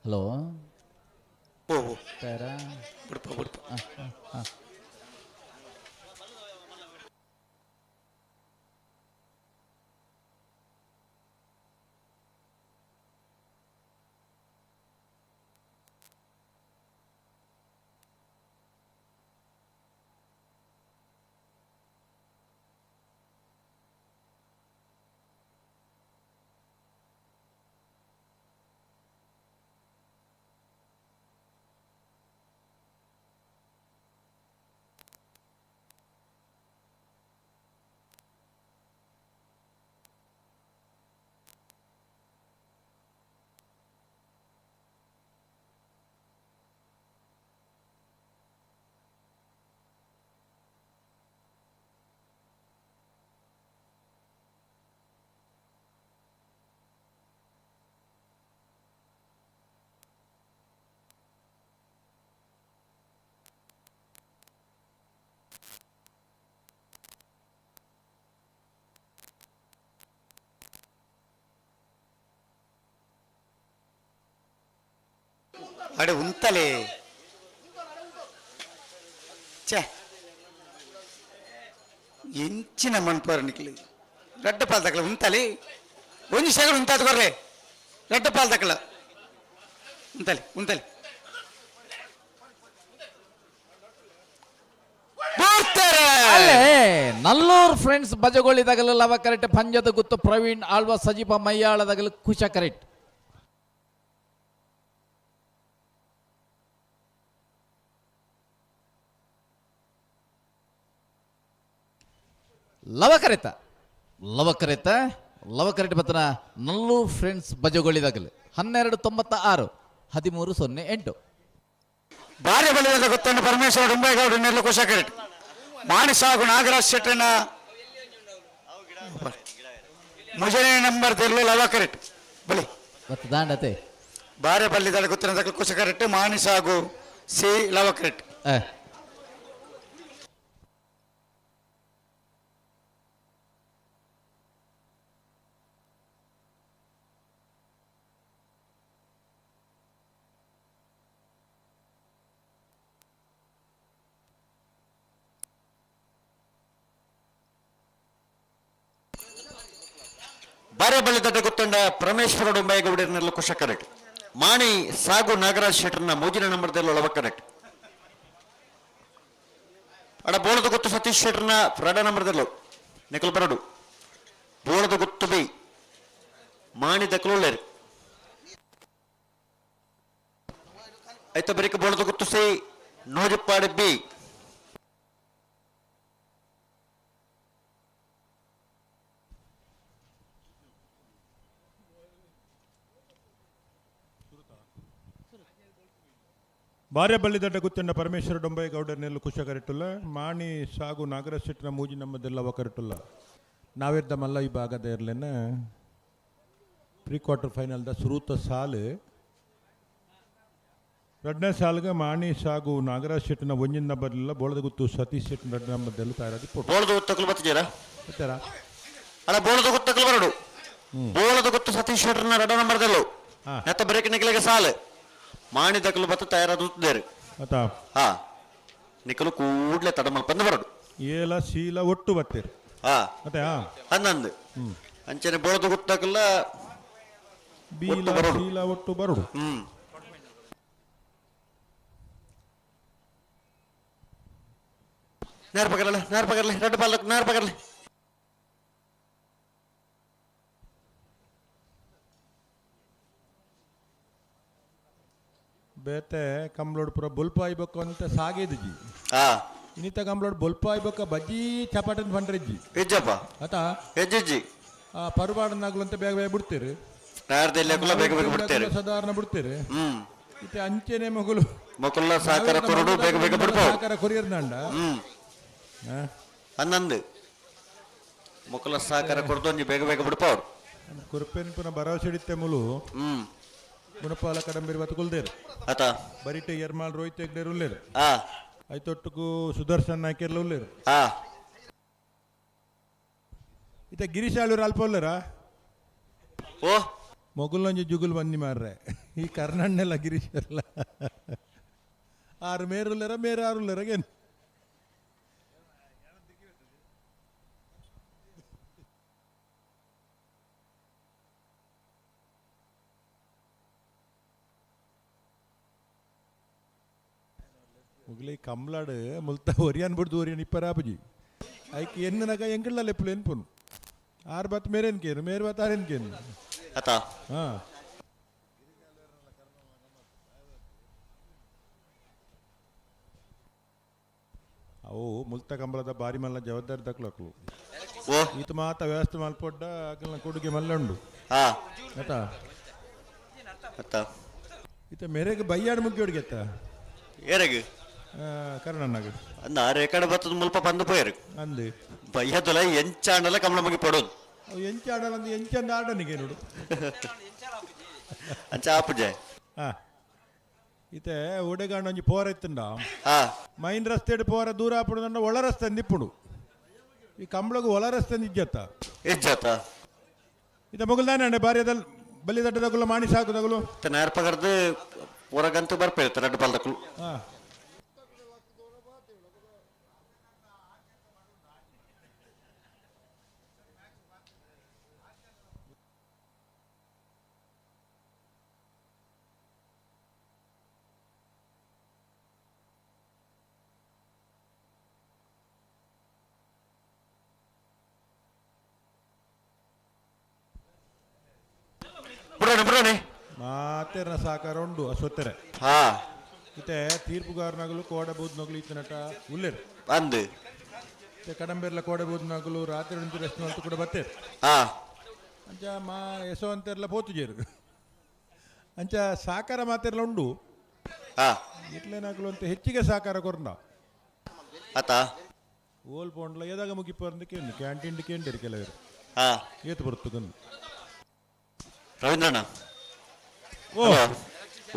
Speaker 6: ಹಲೋ.
Speaker 3: ಓ
Speaker 6: ತಯಾರಾ?
Speaker 3: ಬಿಡ್ಪ ಬಿಡ್ಪ.
Speaker 6: ಹಾಂ.
Speaker 3: ಅಡೆ ಉಂತಲೆ ಛೇ ಎಂಚಿನ ಮನ್ಪರ ನಿಕ್ಲಿ ರಡ್ಡ ಪಾಲ್ ತಕಲ ಉಂತಲೆ ಒಂಜಿ ಸೆಗಡು ಉಂತಾದ ಕೊರ್ರೆ ರಡ್ಡ ಪಾಲ್ ತಕಲ ಉಂತಲೆ ಉಂತಲೆ ಬರ್ತಾರೆ
Speaker 6: ಅಲ್ಲೇ ನಲ್ಲೂರ್ ಫ್ರೆಂಡ್ಸ್ ಬಜಗೋಳಿ ತಗಲು ಲವ ಕರೆಕ್ಟ್ ಪಂಜದ ಗುತ್ತು ಪ್ರವೀಣ್ ಆಳ್ವ ಸಜೀಪ ಮಯ್ಯಾಳ ತಗಲು ಕುಶ ಕರೆಕ್ಟ್. ಲವ ಕರೆತ ಲವ ಕರೆತ ಲವ ಕರೆಕ್ಟ್ ಬತ್ತನ ನಲ್ಲೂರ್ ಫ್ರೆಂಡ್ಸ್ ಬಜಗೋಳಿ ತಗಲು 12.96 13.08.
Speaker 3: ಭಾರಿ ಬಲಿದಾದ ಗೊತ್ತನ್ನು ಪರಮೇಶ್ವರ ಡೊಂಬೇಗೌಡ ನೆಲ್ಲ ಕುಶ ಕರೆಕ್ಟ್ ಮಾಣಿಸಾಗು ನಾಗರಾಜ್ ಶೆಟ್ಟನ ಮುಜನೆ ನಂಬರ್ ತೆರಲು ಲವ ಕರೆಕ್ಟ್ ಬಲಿ.
Speaker 6: ಮತ್ತು ದಾಂಡತೆ.
Speaker 3: ಬಾರೆ ಬಲ್ಲಿದಾಳ ಗೊತ್ತಿನ ಕುಶ ಕರೆಕ್ಟ್ ಮಾಣಿಸಾಗು ಸಿ ಲವ ಕರೆಕ್ಟ್.
Speaker 10: ಬಾರೆ ಬಳ್ಳಿ ದಡ್ಡ ಗೊತ್ತಂಡ ಪರಮೇಶ್ವರ ಡೊಂಬಾಯಗೌಡರನ್ನೆಲ್ಲ ಕುಶ ಕರೆಕ್ಟ್ ಮಾಣಿ ಸಾಗು ನಾಗರಾಜ್ ಶೆಟ್ಟರ್ನ ಮೋಜಿನ ನಂಬರ್ದಲ್ಲಿ ಒಳವ ಕರೆಕ್ಟ್ ಅಡ ಬೋಳದ ಗೊತ್ತು ಸತೀಶ್ ಶೆಟ್ಟರ್ನ ರಡ ನಂಬರ್ದಲ್ಲೂ ನಿಕಲ್ ಬರಡು ಬೋಳದ ಗೊತ್ತು ಬಿ ಮಾಣಿ ದಕ್ಕಲುಳ್ಳೇರು ಐತ ಬರಿಕ ಬೋಳದ ಗೊತ್ತು ಸಿ ನೋಜಪ್ಪಾಡಿ ಬಿ.
Speaker 1: ಬಾರ್ಯ ಬಳ್ಳಿದಡ್ಡ ಗುತ್ತಂಡ ಪರಮೇಶ್ವರ ಡೊಂಬೈಗೌಡರನ್ನೆಲ್ಲ ಕುಶ ಕರೆಟುಲ್ಲ ಮಾಣಿ ಸಾಗು ನಾಗರಾಜ್ ಶೆಟ್ಟನ ಮೂಜಿ ನಮ್ಮದೆಲ್ಲ ಕರೆಟುಲ್ಲ ನಾವಿರ್ದ ಮಲ್ಲ ಈ ಭಾಗದ ಇರ್ಲೇನ ಪ್ರೀ ಕ್ವಾರ್ಟರ್ ಫೈನಲ್ದ ಸುರೂತ ಸಾಲು ರಡ್ನೇ ಸಾಲ್ಗೆ ಮಾಣಿ ಸಾಗು ನಾಗರಾಜ್ ಶೆಟ್ಟನ ಒಂಜಿನ ನಂಬರ್ಲಿಲ್ಲ ಬೋಳದ ಗುತ್ತು ಸತೀಶ್ ಶೆಟ್ಟನ ರಡ್ಡ ನಂಬರ್ದೆಲ್ಲ ತಯಾರಾಗಿ ಪೋಟು.
Speaker 10: ಬೋಳದ ಗೊತ್ತಕಲು ಬತ್ತಿದ್ದೀರಾ?
Speaker 1: ಗೊತ್ತಾರ.
Speaker 10: ಅಲ್ಲ ಬೋಳದ ಗೊತ್ತಕಲು ಬರಡು ಬೋಳದ ಗೊತ್ತು ಸತೀಶ್ ಶೆಟ್ಟರ್ನ ರಡ ನಂಬರ್ದಲ್ಲೂ
Speaker 1: ಹಾ.
Speaker 10: ನೆತ್ತ ಬ್ರೇಕ್ ನಿಕಲಿಗೆ ಸಾಲು ಮಾಣಿ ದಕ್ಕಲು ಬತ್ತ ತಯಾರಾದ
Speaker 1: ಆತಾ.
Speaker 10: ಹಾ ನಿಕಲು ಕೂಡ್ಲೆ ತಡಮಲ್ ಬಂದು ಬರಡು.
Speaker 1: ಏಲ ಶೀಲ ಒಟ್ಟು ಬತ್ತೀರಿ.
Speaker 10: ಹಾ.
Speaker 1: ಮತ್ತೆ ಹಾ.
Speaker 10: 11 ಅಂಚನೆ ಬೋಳದ ಗೊತ್ತಕಲ್ಲ
Speaker 1: ಬೀಲ
Speaker 10: ಒಟ್ಟು ಬರೋಡು.
Speaker 1: ಶೀಲ ಒಟ್ಟು ಬರೋಡು.
Speaker 10: ಹ್ಮ್. ನೇರ ಪಗರ್ಲೆ ನೇರ ಪಗರ್ಲೆ ರೆಡ್ ಬಾಲ್ ನೇರ ಪಗರ್ಲೆ.
Speaker 1: ಬೇತೆ ಕಂಬ್ಲೋಡ್ ಪೂರ ಬೊಲ್ಪ ಆಯ್ಬೇಕು ಅಂತ ಸಾಗಿದ್ಜಿ.
Speaker 10: ಹಾ.
Speaker 1: ಇನ್ನಿತ ಕಂಬ್ಲೋಡ್ ಬೊಲ್ಪ ಆಯ್ಬೇಕ ಬಜ್ಜಿ ಚಪಾಟನ್ ಬಂಡ್ರಿಜ್ಜಿ.
Speaker 10: ಇಜ್ಜಪ್ಪ.
Speaker 1: ಆತಾ.
Speaker 10: ಹೆಜ್ಜಿಜ್ಜಿ.
Speaker 1: ಆ ಪರುಬಾಡನಾಗ್ಲು ಅಂತ ಬೇಗ ಬೇಗ ಬಿಡ್ತೀರಿ.
Speaker 10: ನಾರ್ದೆಲ್ಲ ಬೇಗ ಬೇಗ ಬಿಡ್ತೇವೆ.
Speaker 1: ಸಾಧಾರಣ ಬಿಡ್ತೀರಿ.
Speaker 10: ಹ್ಮ್.
Speaker 1: ಇತ್ತೆ ಅಂಚೆನೆ ಮಗಳು
Speaker 10: ಮಕ್ಕಳ ಸಹಕಾರ ಕೊರಡು ಬೇಗ ಬೇಗ ಬಿಡ್ಬೋದು.
Speaker 1: ಸಹಕಾರ ಕೊರಿಯರ್ ದಂಡ.
Speaker 10: ಹ್ಮ್. 11 ಮಕ್ಕಳ ಸಹಕಾರ ಕೊಡ್ದು ಒಂಜಿ ಬೇಗ ಬೇಗ ಬಿಡ್ಪವ್ರು.
Speaker 1: ಕುರುಪೆನ್ ಪುನಃ ಭರವಸೆ ಹಿಡಿತೆ ಮುಲು.
Speaker 10: ಹ್ಮ್.
Speaker 1: ಗುಣಪಾಲ ಕಡಂಬಿರಿ ಬತ್ತುಕೊಲ್ದೇರು.
Speaker 10: ಆತ.
Speaker 1: ಬರಿಟೆ ಎರ್ಮಾಲ್ ರೋಹಿತ್ ಹೆಗ್ಡೆರ್ ಉಲ್ಲೇರು.
Speaker 10: ಆ.
Speaker 1: ಐತೊಟ್ಟುಕು ಸುದರ್ಶನ್ ನಾಯ್ಕೆರ್ಲ ಉಲ್ಲೇರು.
Speaker 10: ಆ.
Speaker 1: ಇತ್ತ ಗಿರೀಶ್ ಆಳೂರು ಅಲ್ಪ ಉಲ್ಲೇರಾ?
Speaker 10: ಓ.
Speaker 1: ಮೊಗುಲೊಂಜಿ ಜುಗುಲ್ ಬನ್ನಿ ಮಾರ್ರೆ ಈ ಕರ್ನಣ್ಣೆಲ್ಲ ಗಿರೀಶ್ ಎಲ್ಲ ಆರು ಮೇರುಲ್ಲೇರ ಮೇರು ಆರು ಉಲ್ಲೇರ ಏನು ಮುಗ್ಲಿ ಕಮ್ಲಾಡು ಮುಲ್ತ ಒರಿಯನ್ ಬಿಡ್ದು ಒರಿಯನ್ ಇಪ್ಪರಾಪುಜಿ ಐಕ್ ಎನ್ನನಗ ಎಂಕಲ್ಲ ಲೆಪ್ಪುಲು ಎನ್ಪುನು ಆರು ಬಾತ್ ಮೇರೇನ್ ಕೇನು ಮೇರು ಬಾತ್ ಆರೇನ್ ಕೇನು.
Speaker 10: ಆತ.
Speaker 1: ಹಾ. ಅವು ಮುಲ್ತ ಕಂಬಳದ ಬಾರಿ ಮಲ್ಲ ಜವಾಬ್ದಾರಿ ದಕ್ಲಕ್ಲು.
Speaker 10: ಓ.
Speaker 1: ಈತ ಮಾತ ವ್ಯವಸ್ಥೆ ಮಲ್ಪೊಡ್ಡ ಅಕಲ್ನ ಕೊಡುಗೆ ಮಲ್ಲ ಉಂಡು.
Speaker 10: ಹಾ.
Speaker 1: ಆತಾ.
Speaker 10: ಆತ.
Speaker 1: ಈತ ಮೇರೆಗೆ ಬೈಯಾಡ್ ಮುಗ್ಗಿ ಅತ್ತ.
Speaker 10: ಏರೆಗ್?
Speaker 1: ಕರ್ಣನಾಗ.
Speaker 10: ಅಂದ ರೇಖಾಡ ಬತ್ತದ ಮುಲ್ಪ ಬಂದು ಪೋಯರು.
Speaker 1: ಅಂದು.
Speaker 10: ಬಯ್ಯದಲ ಎಂಚಾಂಡಲ ಕಮಲ ಮುಗಿ ಪಡೋದು.
Speaker 1: ಅವು ಎಂಚಾಡಲ ಅಂದು ಎಂಚಂದ ಆಡನಿಗೆ ನೋಡು.
Speaker 10: ಅಂಚ ಆಪುಜೆ.
Speaker 1: ಹಾ. ಈತೆ ಉಡೆಗಾಂಡ ಒಂಜಿ ಪೋರ ಇತ್ತುಂಡ.
Speaker 10: ಹಾ.
Speaker 1: ಮೈನ್ ರಸ್ತೆಡ್ ಪೋರ ದೂರ ಆಪುಡು ಒಳ ರಸ್ತೆ ನಿಪ್ಪುಡು ಈ ಕಂಬಳಗು ಒಳ ರಸ್ತೆ ಇಜ್ಜತ್ತ.
Speaker 10: ಇಜ್ಜತ್ತ.
Speaker 1: ಈತ ಮೊಗಲ್ದಾನೆ ಅಂಡೆ ಬಾರಿ ಅದಲ್ ಬಲಿ ದಡ್ಡ ತಗುಲ ಮಾಣಿ ಸಾಕು ತಗುಲು.
Speaker 10: ನೇರ ಪಗರ್ದು ಹೊರಗಂತೂ ಬರ್ಪೇರುತ್ತೆ ರಡ್ಡು ಪಾಲ್ದಕ್ಕಲು.
Speaker 1: ಹಾ.
Speaker 10: ಬುಡೋಣೆ ಬುಡೋಣೆ.
Speaker 1: ಮಾತೆರ್ನ ಸಹಕಾರ ಉಂಡು ಅಶ್ವತ್ಥರೆ.
Speaker 10: ಹಾ.
Speaker 1: ಇತ್ತೆ ತೀರ್ಪುಗಾರನಾಗಲು ಕೋಡಬೂದ್ನಗಲು ಈತ ನಟ ಉಲ್ಲೇರು.
Speaker 10: ಅಂದು.
Speaker 1: ಇತ್ತೆ ಕಡಂಬೆರ್ಲ ಕೋಡಬೂದ್ನಗಲು ರಾತ್ರಿ ಉಂಟು ರೆಸ್ಟ್ ಅಂತ ಕೂಡ ಬತ್ತೇರು.
Speaker 10: ಹಾ.
Speaker 1: ಅಂಚ ಮಾ ಯಶವಂತೆರ್ಲ ಅಂತೆರ್ಲ ಪೋತುಜೇರು. ಅಂಚ ಸಾಕಾರ ಮಾತೆರ್ಲ ಉಂಡು.
Speaker 10: ಹಾ.
Speaker 1: ಇಟ್ಲೇನಾಗಲು ಅಂತ ಹೆಚ್ಚಿಗೆ ಸಹಕಾರ ಕೊರ್ನ.
Speaker 10: ಆತ.
Speaker 1: ಓಲ್ ಪೋಂಡ್ಲ ಏದಾಗ ಮುಗಿಪು ಕೇಂದ್ರ ಕ್ಯಾಂಟೀನ್ ಕೇಂದ್ರ ಕೆಲವರು.
Speaker 10: ಹಾ.
Speaker 1: ಏತು ಬರ್ತದೆ.
Speaker 10: ರವೀಂದ್ರಣ್ಣ.
Speaker 1: ಓ.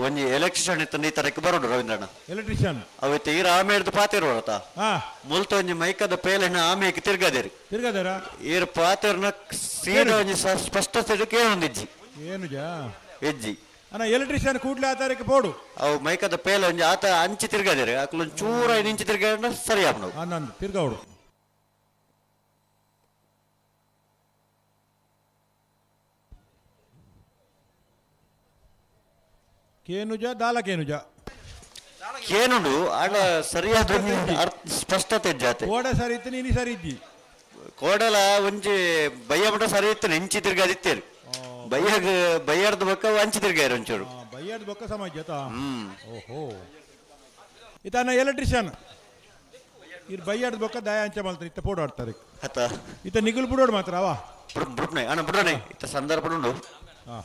Speaker 10: ಒಂಜಿ ಎಲೆಕ್ಟ್ರಿಷಿಯನ್ ಇತ್ತು ಈ ತರಕ್ಕೆ ಬರೋಡು ರವೀಂದ್ರಣ್ಣ.
Speaker 1: ಎಲೆಕ್ಟ್ರಿಷಿಯನ್.
Speaker 10: ಅವತ್ತು ಈರ ಆಮೆ ಹಿಡ್ದು ಪಾತಿರು ಹೊರತ.
Speaker 1: ಹಾ.
Speaker 10: ಮುಲ್ತ ಒಂಜಿ ಮೈಕದ ಪೇಲೆನ ಆಮೆಗೆ ತಿರ್ಗದೇರಿ.
Speaker 1: ತಿರ್ಗದಾರ.
Speaker 10: ಈರ್ ಪಾತಿರ್ನ ಸೀದಾ ಒಂಜಿ ಸ್ಪಷ್ಟ ಸಿಡಕ್ಕೆ ಏನೊಂದಿಜ್ಜಿ.
Speaker 1: ಏನು ಜಾ.
Speaker 10: ಇಜ್ಜಿ.
Speaker 1: ಅಣ್ಣ ಎಲೆಕ್ಟ್ರಿಷಿಯನ್ ಕೂಡ್ಲೆ ಆ ತಾರೀಕು ಪೋಡು.
Speaker 10: ಅವು ಮೈಕದ ಪೇಲೆ ಒಂಜಿ ಆತ ಅಂಚಿ ತಿರ್ಗದೇರಿ ಅಕ್ಲೊಂದು ಚೂರ ಇಂಚಿ ತಿರ್ಗಂಡ ಸರಿ ಆಪ್ನವು.
Speaker 1: ನಂದು ತಿರ್ಗಾವಡು. ಕೇನುಜ ದಾಲ ಕೇನುಜ.
Speaker 10: ಕೇನುಂಡು ಆಡ ಸರಿಯಾದ ಒಂಜಿ ಸ್ಪಷ್ಟತೆ ಜಾತೆ.
Speaker 1: ಕೋಡ ಸರಿ ಇತ್ತು ನೀನು ಸರಿ ಇದ್ದಿ.
Speaker 10: ಕೋಡಲ ಒಂಜಿ ಬಯ್ಯ ಮಟ ಸರಿ ಇತ್ತು ಇಂಚಿ ತಿರ್ಗಾದಿತ್ತೇರು. ಬಯ್ಯಗ್ ಬಯ್ಯರ್ದ ಬೊಕ್ಕ ಅಂಚಿ ತಿರ್ಗಾರ ಒಂಚೂರು.
Speaker 1: ಬಯ್ಯರ್ದ ಬೊಕ್ಕ ಸಮಾಜ ಆತ.
Speaker 10: ಹ್ಮ್.
Speaker 1: ಓಹೋ ಇತನ ಎಲೆಕ್ಟ್ರಿಷಿಯನ್ ಇರ್ ಬಯ್ಯರ್ದ ಬೊಕ್ಕ ದಯ ಅಂಚ ಮಲ್ತಾರೆ ಇತ್ತ ಪೋಡು ಆಡ್ತಾರೆ.
Speaker 10: ಅತ್ತ.
Speaker 1: ಇತ್ತ ನಿಗುಲ್ ಬುಡೋಡು ಮಾತ್ರ ಅವ.
Speaker 10: ಬುಡ್ನೆ ಅಣ್ಣ ಬುಡನೆ ಇತ್ತ ಸಂದರ್ಭ ಉಂಡು.
Speaker 1: ಹಾ.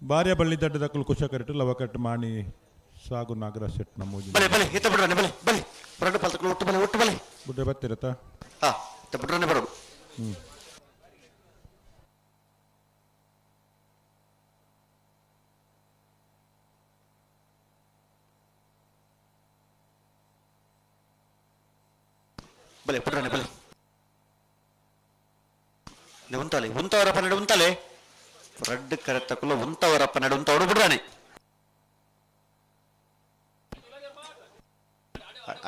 Speaker 1: ಭಾರ್ಯ ಬಳ್ಳಿ ದಡ್ಡದಕ್ಕಲು ಕುಶ ಕರೆಟು ಲವ ಕರೆಟು ಮಾಣಿ ಸಾಗು ನಾಗರ ಸೆಟ್ ನಮ್ಮೂಜಿ.
Speaker 10: ಬಲೆ ಬಲೆ ಇತ್ತ ಬಿಡ್ರನೆ ಬಲೆ ಬಲೆ ಬರಡು ಪಲ್ತಕ್ಕಲು ಒಟ್ಟು ಬಲೆ ಒಟ್ಟು ಬಲೆ.
Speaker 1: ಬುಡ್ಡೆ ಬತ್ತಿರತ್ತ.
Speaker 10: ಹಾ ಇತ್ತ ಬಿಡ್ರನೆ ಬರೋಡು.
Speaker 1: ಹ್ಮ್.
Speaker 10: ಬಲೆ ಬಿಡ್ರನೆ ಬಲೆ ಉಂತಾಲೆ ಉಂತವರಪ್ಪ ನಡು ಉಂತಾಲೆ ರಡ್ಡು ಕರೆತಕ್ಕಲು ಉಂತವರಪ್ಪ ನಡು ಉಂತವಡು ಬಿಡ್ರಾನೆ.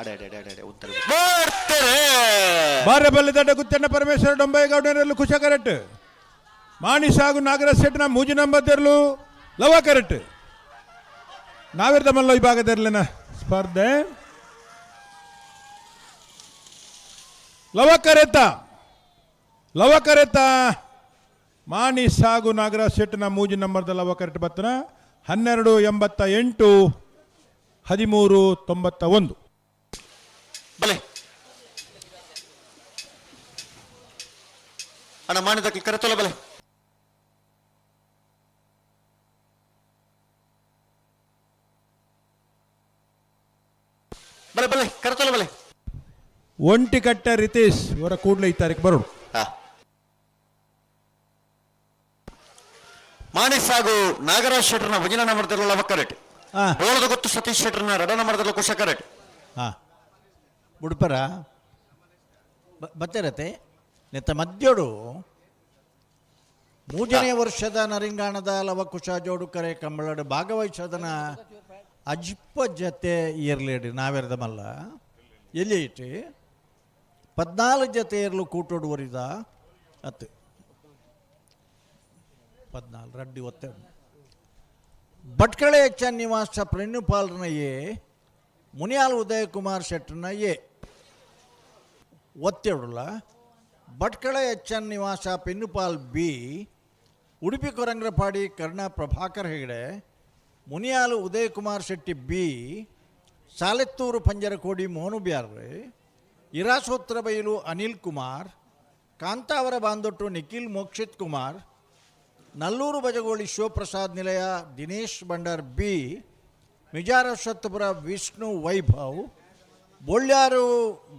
Speaker 10: ಅಡೆ ಅಡೆ ಅಡೆ ಅಡೆ ಉಂತಲೆ ಬರ್ತಾರೆ.
Speaker 1: ಭಾರ್ಯ ಬಳ್ಳಿ ದಡ್ಡ ಗುತ್ತಣ್ಣ ಪರಮೇಶ್ವರ ಡೊಂಬೈಗೌಡನೆರಲು ಕುಶ ಕರೆಟ್ ಮಾಣಿ ಸಾಗು ನಾಗರಾಜ್ ಶೆಟ್ನ ಮೂಜಿ ನಂಬದ್ದೆರಲು ಲವ ಕರೆಟ್ ನಾವಿರ್ದ ಮಲ್ಲ ವಿಭಾಗದರ್ಲಿನ ಸ್ಪರ್ಧೆ ಲವ ಕರೆತ ಲವ ಕರೆತ ಮಾಣಿ ಸಾಗು ನಾಗರಾಜ್ ಶೆಟ್ನ ಮೂಜಿ ನಂಬರ್ದ ಲವ ಕರೆಟ್ ಬತ್ತನ 12 88 13 91.
Speaker 10: ಬಲೆ ಅಣ್ಣ ಮಾಣಿದಕ್ಕೆ ಕರೆತೊಲ್ಲ ಬಲೆ ಬಲೆ ಬಲೆ ಕರೆತೊಲ್ಲ ಬಲೆ.
Speaker 1: ಒಂಟಿಕಟ್ಟ ರಿತೇಶ್ ಇವರ ಕೂಡಲೇ ಈ ತಾರೀಕು ಬರೋಡು.
Speaker 10: ಹಾ. ಮಾಣಿ ಸಾಗು ನಾಗರಾಜ್ ಶೆಟ್ಟರ್ನ ಭಜನ ನಂಬರ್ದಲ್ಲ ಕರೆಕ್ಟ್. ಬೋಳದ ಗೊತ್ತು ಸತೀಶ್ ಶೆಟ್ಟರ್ನ ರಡ ನಂಬರ್ದಲ್ಲ ಕುಶ ಕರೆಕ್ಟ್.
Speaker 11: ಹಾ. ಉಡುಪರ ಬತ್ತಿರತೆ ನೆತ್ತ ಮಧ್ಯೋಡು ಮೂಜನೇ ವರ್ಷದ ನರಿಂಗಾಣದ ಲವಕುಶ ಜೋಡುಕರೆ ಕಂಬಳಡು ಭಾಗವಹಿಸೋದನ ಅಜಿಪ್ಪ ಜತೆ ಇರ್ಲೇಡಿ ನಾವೆರ್ದ ಮಲ್ಲ ಎಲ್ಲಿ ಇಟ್ಟು 14 ಜತೆ ಇರಲು ಕೂಟೋಡು ಒರಿದ ಅತ್ತು 14 ರಡ್ಡಿ ಒತ್ತೆ ಭಟ್ಕಳೆ ಎಚ್ ಎನ್ ನಿವಾಸ ಪ್ರೆನ್ನುಪಾಲ್ರನ ಎ ಮುನಿಯಾಲ್ ಉದಯಕುಮಾರ್ ಶೆಟ್ಟರ್ನ ಎ ಒತ್ತೆಡುಲ ಭಟ್ಕಳ ಎಚ್ ಎನ್ ನಿವಾಸ ಪೆನ್ನುಪಾಲ್ ಬಿ ಉಡುಪಿ ಕೊರಂಗ್ರಪಾಡಿ ಕರ್ಣ ಪ್ರಭಾಕರ್ ಹೆಗಡೆ ಮುನಿಯಾಲು ಉದಯಕುಮಾರ್ ಶೆಟ್ಟಿ ಬಿ ಸಾಲೆತ್ತೂರು ಪಂಜರಕೋಡಿ ಮೋನು ಬ್ಯಾರ್ರೆ ಇರಾಸೋತ್ರ ಬೈಲು ಅನಿಲ್ ಕುಮಾರ್ ಕಾಂತಾವರ ಬಾಂದೊಟ್ಟು ನಿಖಿಲ್ ಮೋಕ್ಷಿತ್ ಕುಮಾರ್ ನಲ್ಲೂರು ಬಜಗೋಳಿ ಶಿವಪ್ರಸಾದ್ ನಿಲಯ ದಿನೇಶ್ ಬಂಡಾರ್ ಬಿ ಮಿಜಾರ ಸತ್ತಪುರ ವಿಷ್ಣು ವೈಭವ್ ಬೊಳ್ಳ್ಯಾರು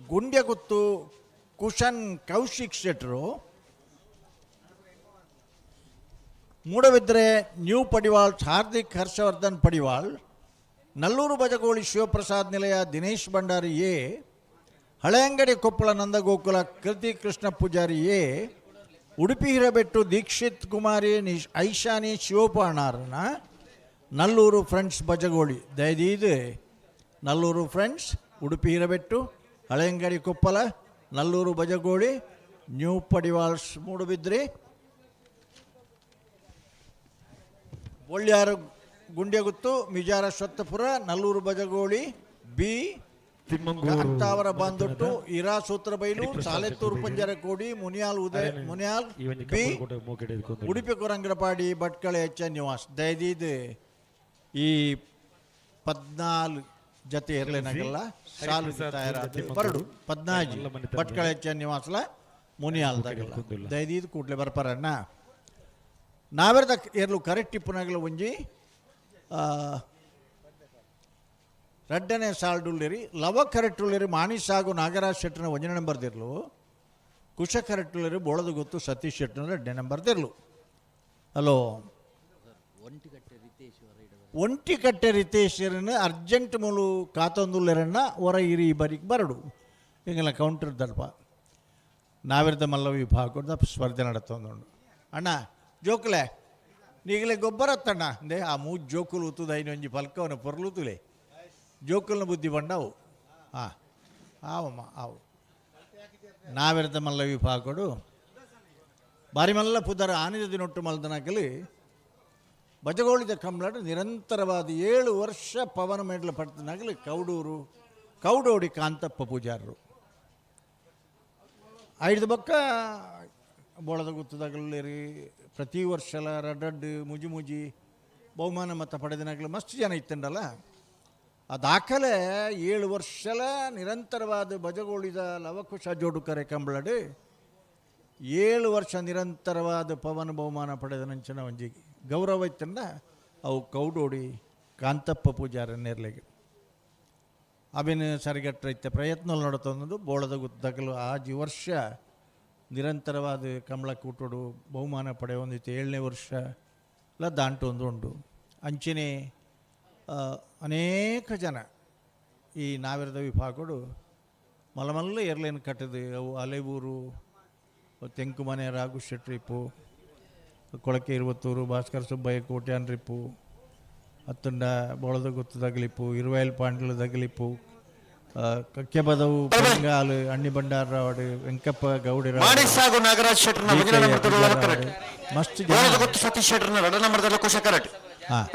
Speaker 11: ಗುಂಡ್ಯಗುತ್ತು ಕುಶನ್ ಕೌಶಿಕ್ ಶೆಟ್ರು. Moodbidri new Padival Hardik Harshvardhan Padival, Nallur Bajagoli Shivaprasad Nilaya Dinesh Bhandari A, Haleyangadi Koppal Nandagokula Kriti Krishna Poojary A, Udupi Hirebettu Dikshit Kumari Nish Aishani ಶಿವಪರ್ಣಾರನ Nallur friends Bajagoli. ದಯದೀದು Nallur friends, Udupi Hirebettu, Haleyangadi Koppal, Nallur Bajagoli, new Padivals Moodbidri, Bolyar Gundyaguttu, Mijar Ashwathapura, Nallur Bajagoli B,
Speaker 9: Thimmangur
Speaker 11: Aktavara Bandottu, Ira Sutrabailu, Salettur Panjarakodi, Muniyal Udaya Muniyal
Speaker 9: ಈ ಒಂಜಿ
Speaker 11: B,
Speaker 9: ಕಂಬಳಕೂಟ ಮೋಕೆಡ್ ಎದ್ಕೊಂದುಲ್ಲೆರ್.
Speaker 11: Udupi Korangrapadi Bhatkal H ಎನ್ ನಿವಾಸ್. ದಯದೀದ್ ಈ 14 ಜತೆ ಇರ್ಲೇನಾಗಲ್ಲ ಸಾಲು
Speaker 9: ಹರಿಪ್ರಸಾದ್
Speaker 11: ತಯಾರಾದ
Speaker 9: ತಿಮ್ಮಂಗೂರು.
Speaker 11: ಬರಡು 14
Speaker 9: ಮಲ್ಲ ಮನೆತನದ.
Speaker 11: Bhatkal H ಎನ್ ನಿವಾಸ್ಲ ಮುನಿಯಾಲ್ದಾಗಲ್ಲ.
Speaker 9: ಎದ್ಕೊಂದುಲ್ಲ.
Speaker 11: ದಯದೀದ್ ಕೂಡ್ಲೆ ಬರ್ಪಾರಣ್ಣ. ನಾವೆರ್ದ ಎರ್ಲು ಕರೆಕ್ಟ್ ಇಪ್ಪುನಾಗಲ ಒಂಜಿ ರಡ್ಡನೆ ಸಾಲ್ಡುಲ್ಲೇರಿ ಲವ ಕರೆಕ್ಟ್ ಉಳ್ಳೇರಿ ಮಾಣಿ ಸಾಗು ನಾಗರಾಜ್ ಶೆಟ್ಟನ ಒಂಜನೇ ನಂಬರ್ ದಿರ್ಲು, ಕುಶ ಕರೆಕ್ಟ್ ಉಳ್ಳೇರಿ ಬೋಳದ ಗೊತ್ತು ಸತೀಶ್ ಶೆಟ್ಟನ ಎರಡನೇ ನಂಬರ್ ದಿರ್ಲು. ಹಲೋ, ಒಂಟಿಕಟ್ಟೆ ರಿತೇಶರನ್ನ ಅರ್ಜೆಂಟ್ ಮೂಲು ಕಾತೊಂದುಲ್ಲೆರನ್ನ ಹೊರ ಇರಿ ಬರಿಗೆ ಬರಡು ಎಂಗಲ ಕೌಂಟರ್ ದಲ್ಪ ನಾವಿರ್ದ ಮಲ್ಲ ವಿಭಾಗದ ಸ್ಪರ್ಧೆ ನಡತ್ತೊಂದುಂಡು. ಅಣ್ಣ ಜೋಕುಲೆ ನೀಗಲೇ ಗೊಬ್ಬರ ಅತ್ತಣ್ಣ ಅಂದೆ ಆ ಮೂಜ್ ಜೋಕುಲು ಉತ್ತುದ ಐನು ಒಂಜಿ ಪಲ್ಕವನ ಪೊರ್ಲುತುಲೆ ಜೋಕುಲ್ನ ಬುದ್ಧಿ ಬಂಡವು. ಹಾಂ ಆವಮ್ಮ ಆವು. ನಾವಿರ್ದ ಮಲ್ಲ ವಿಭಾಗಡು ಬಾರಿ ಮಲ್ಲ ಪುದರ ಆನಿದ ದಿನೊಟ್ಟು ಮಲ್ದನಕಲಿ ಬಜಗೋಳಿದ ಕಂಬಳಡು ನಿರಂತರವಾದ 7 ವರ್ಷ ಪವನ ಮೇಡಲ ಪಡ್ತನಾಗಲಿ ಕೌಡೂರು ಕೌಡೋಡಿ ಕಾಂತಪ್ಪ ಪೂಜಾರರು ಐದು ಬೊಕ್ಕ ಬೋಳದ ಗುತ್ತದಾಗಲೇರಿ ಪ್ರತಿ ವರ್ಷಲ ರಡ್ಡಡ್ಡು ಮುಜಿ ಮುಜಿ ಬಹುಮಾನ ಮತ ಪಡೆದನಾಗಲಿ ಮಸ್ತ್ ಜನ ಇತ್ತಂಡಲ್ಲ. ಆ ದಾಖಲೆ 7 ವರ್ಷಲ ನಿರಂತರವಾದ ಬಜಗೋಳಿದ ಲವಕುಶ ಜೋಡುಕರೆ ಕಂಬಳಡು 7 ವರ್ಷ ನಿರಂತರವಾದ ಪವನ ಬಹುಮಾನ ಪಡೆದ ನಂಚಿನ ಒಂಜಿ ಗೌರವ ಇತ್ತಂಡ ಅವು ಕೌಡೋಡಿ ಕಾಂತಪ್ಪ ಪೂಜಾರ ನೇರ್ಲೆಗೆ ಅವಿನ ಸರಿಗಟ್ಟೈತೆ ಪ್ರಯತ್ನ ನಡತಂದು ಬೋಳದ ಗುತ್ತಗಲು ಆಜಿ ವರ್ಷ ನಿರಂತರವಾದ ಕಂಬಳ ಕೂಟೋಡು ಬಹುಮಾನ ಪಡೆಯೊಂದಿತ್ತು 7ನೇ ವರ್ಷ ಲ ದಾಂಟು ಒಂದು ಉಂಟು. ಅಂಚಿನೆ ಅನೇಕ ಜನ ಈ ನಾವಿರದ ವಿಭಾಗಡು ಮಲಮಲ್ಲ ಏರ್ಲೈನ್ ಕಟ್ಟದು ಅವು ಅಲೆಬೂರು ತೆಂಕುಮನೆ ರಾಘು ಶೆಟ್ರಿಪ್ಪು ಕೊಳಕೆ ಇರುವತ್ತೂರು ಭಾಸ್ಕರ ಸುಬ್ಬಯ್ಯ ಕೋಟ್ಯಾನ್ ರಿಪ್ಪು ಅತ್ತಂಡ ಬೋಳದ ಗುತ್ತು ತಗಲಿಪ್ಪು ಇರುವೈಲ್ ಪಾಂಡ್ಲ ತಗಲಿಪ್ಪು ಕಕ್ಕೆಬದವು ಬೆಂಗಾಲ್ ಅಣ್ಣಿ ಬಂಡಾರವಾಡು ವೆಂಕಪ್ಪ ಗೌಡಿರ
Speaker 10: ಮಾಣಿ ಸಾಗು ನಾಗರಾಜ್ ಶೆಟ್ಟರ್ನ ಒಂಜನೇ ನಂಬರ್ ದೆರ್ಲು ಕರೆಕ್ಟ್.
Speaker 11: ಮಸ್ತ್ ಜನ.
Speaker 10: ಬೋಳದ ಗುತ್ತು ಸತೀಶ್ ಶೆಟ್ಟರ್ನ ಎರಡನೇ ನಂಬರ್ ದೆರ್ಲು ಕುಶ ಕರೆಕ್ಟ್.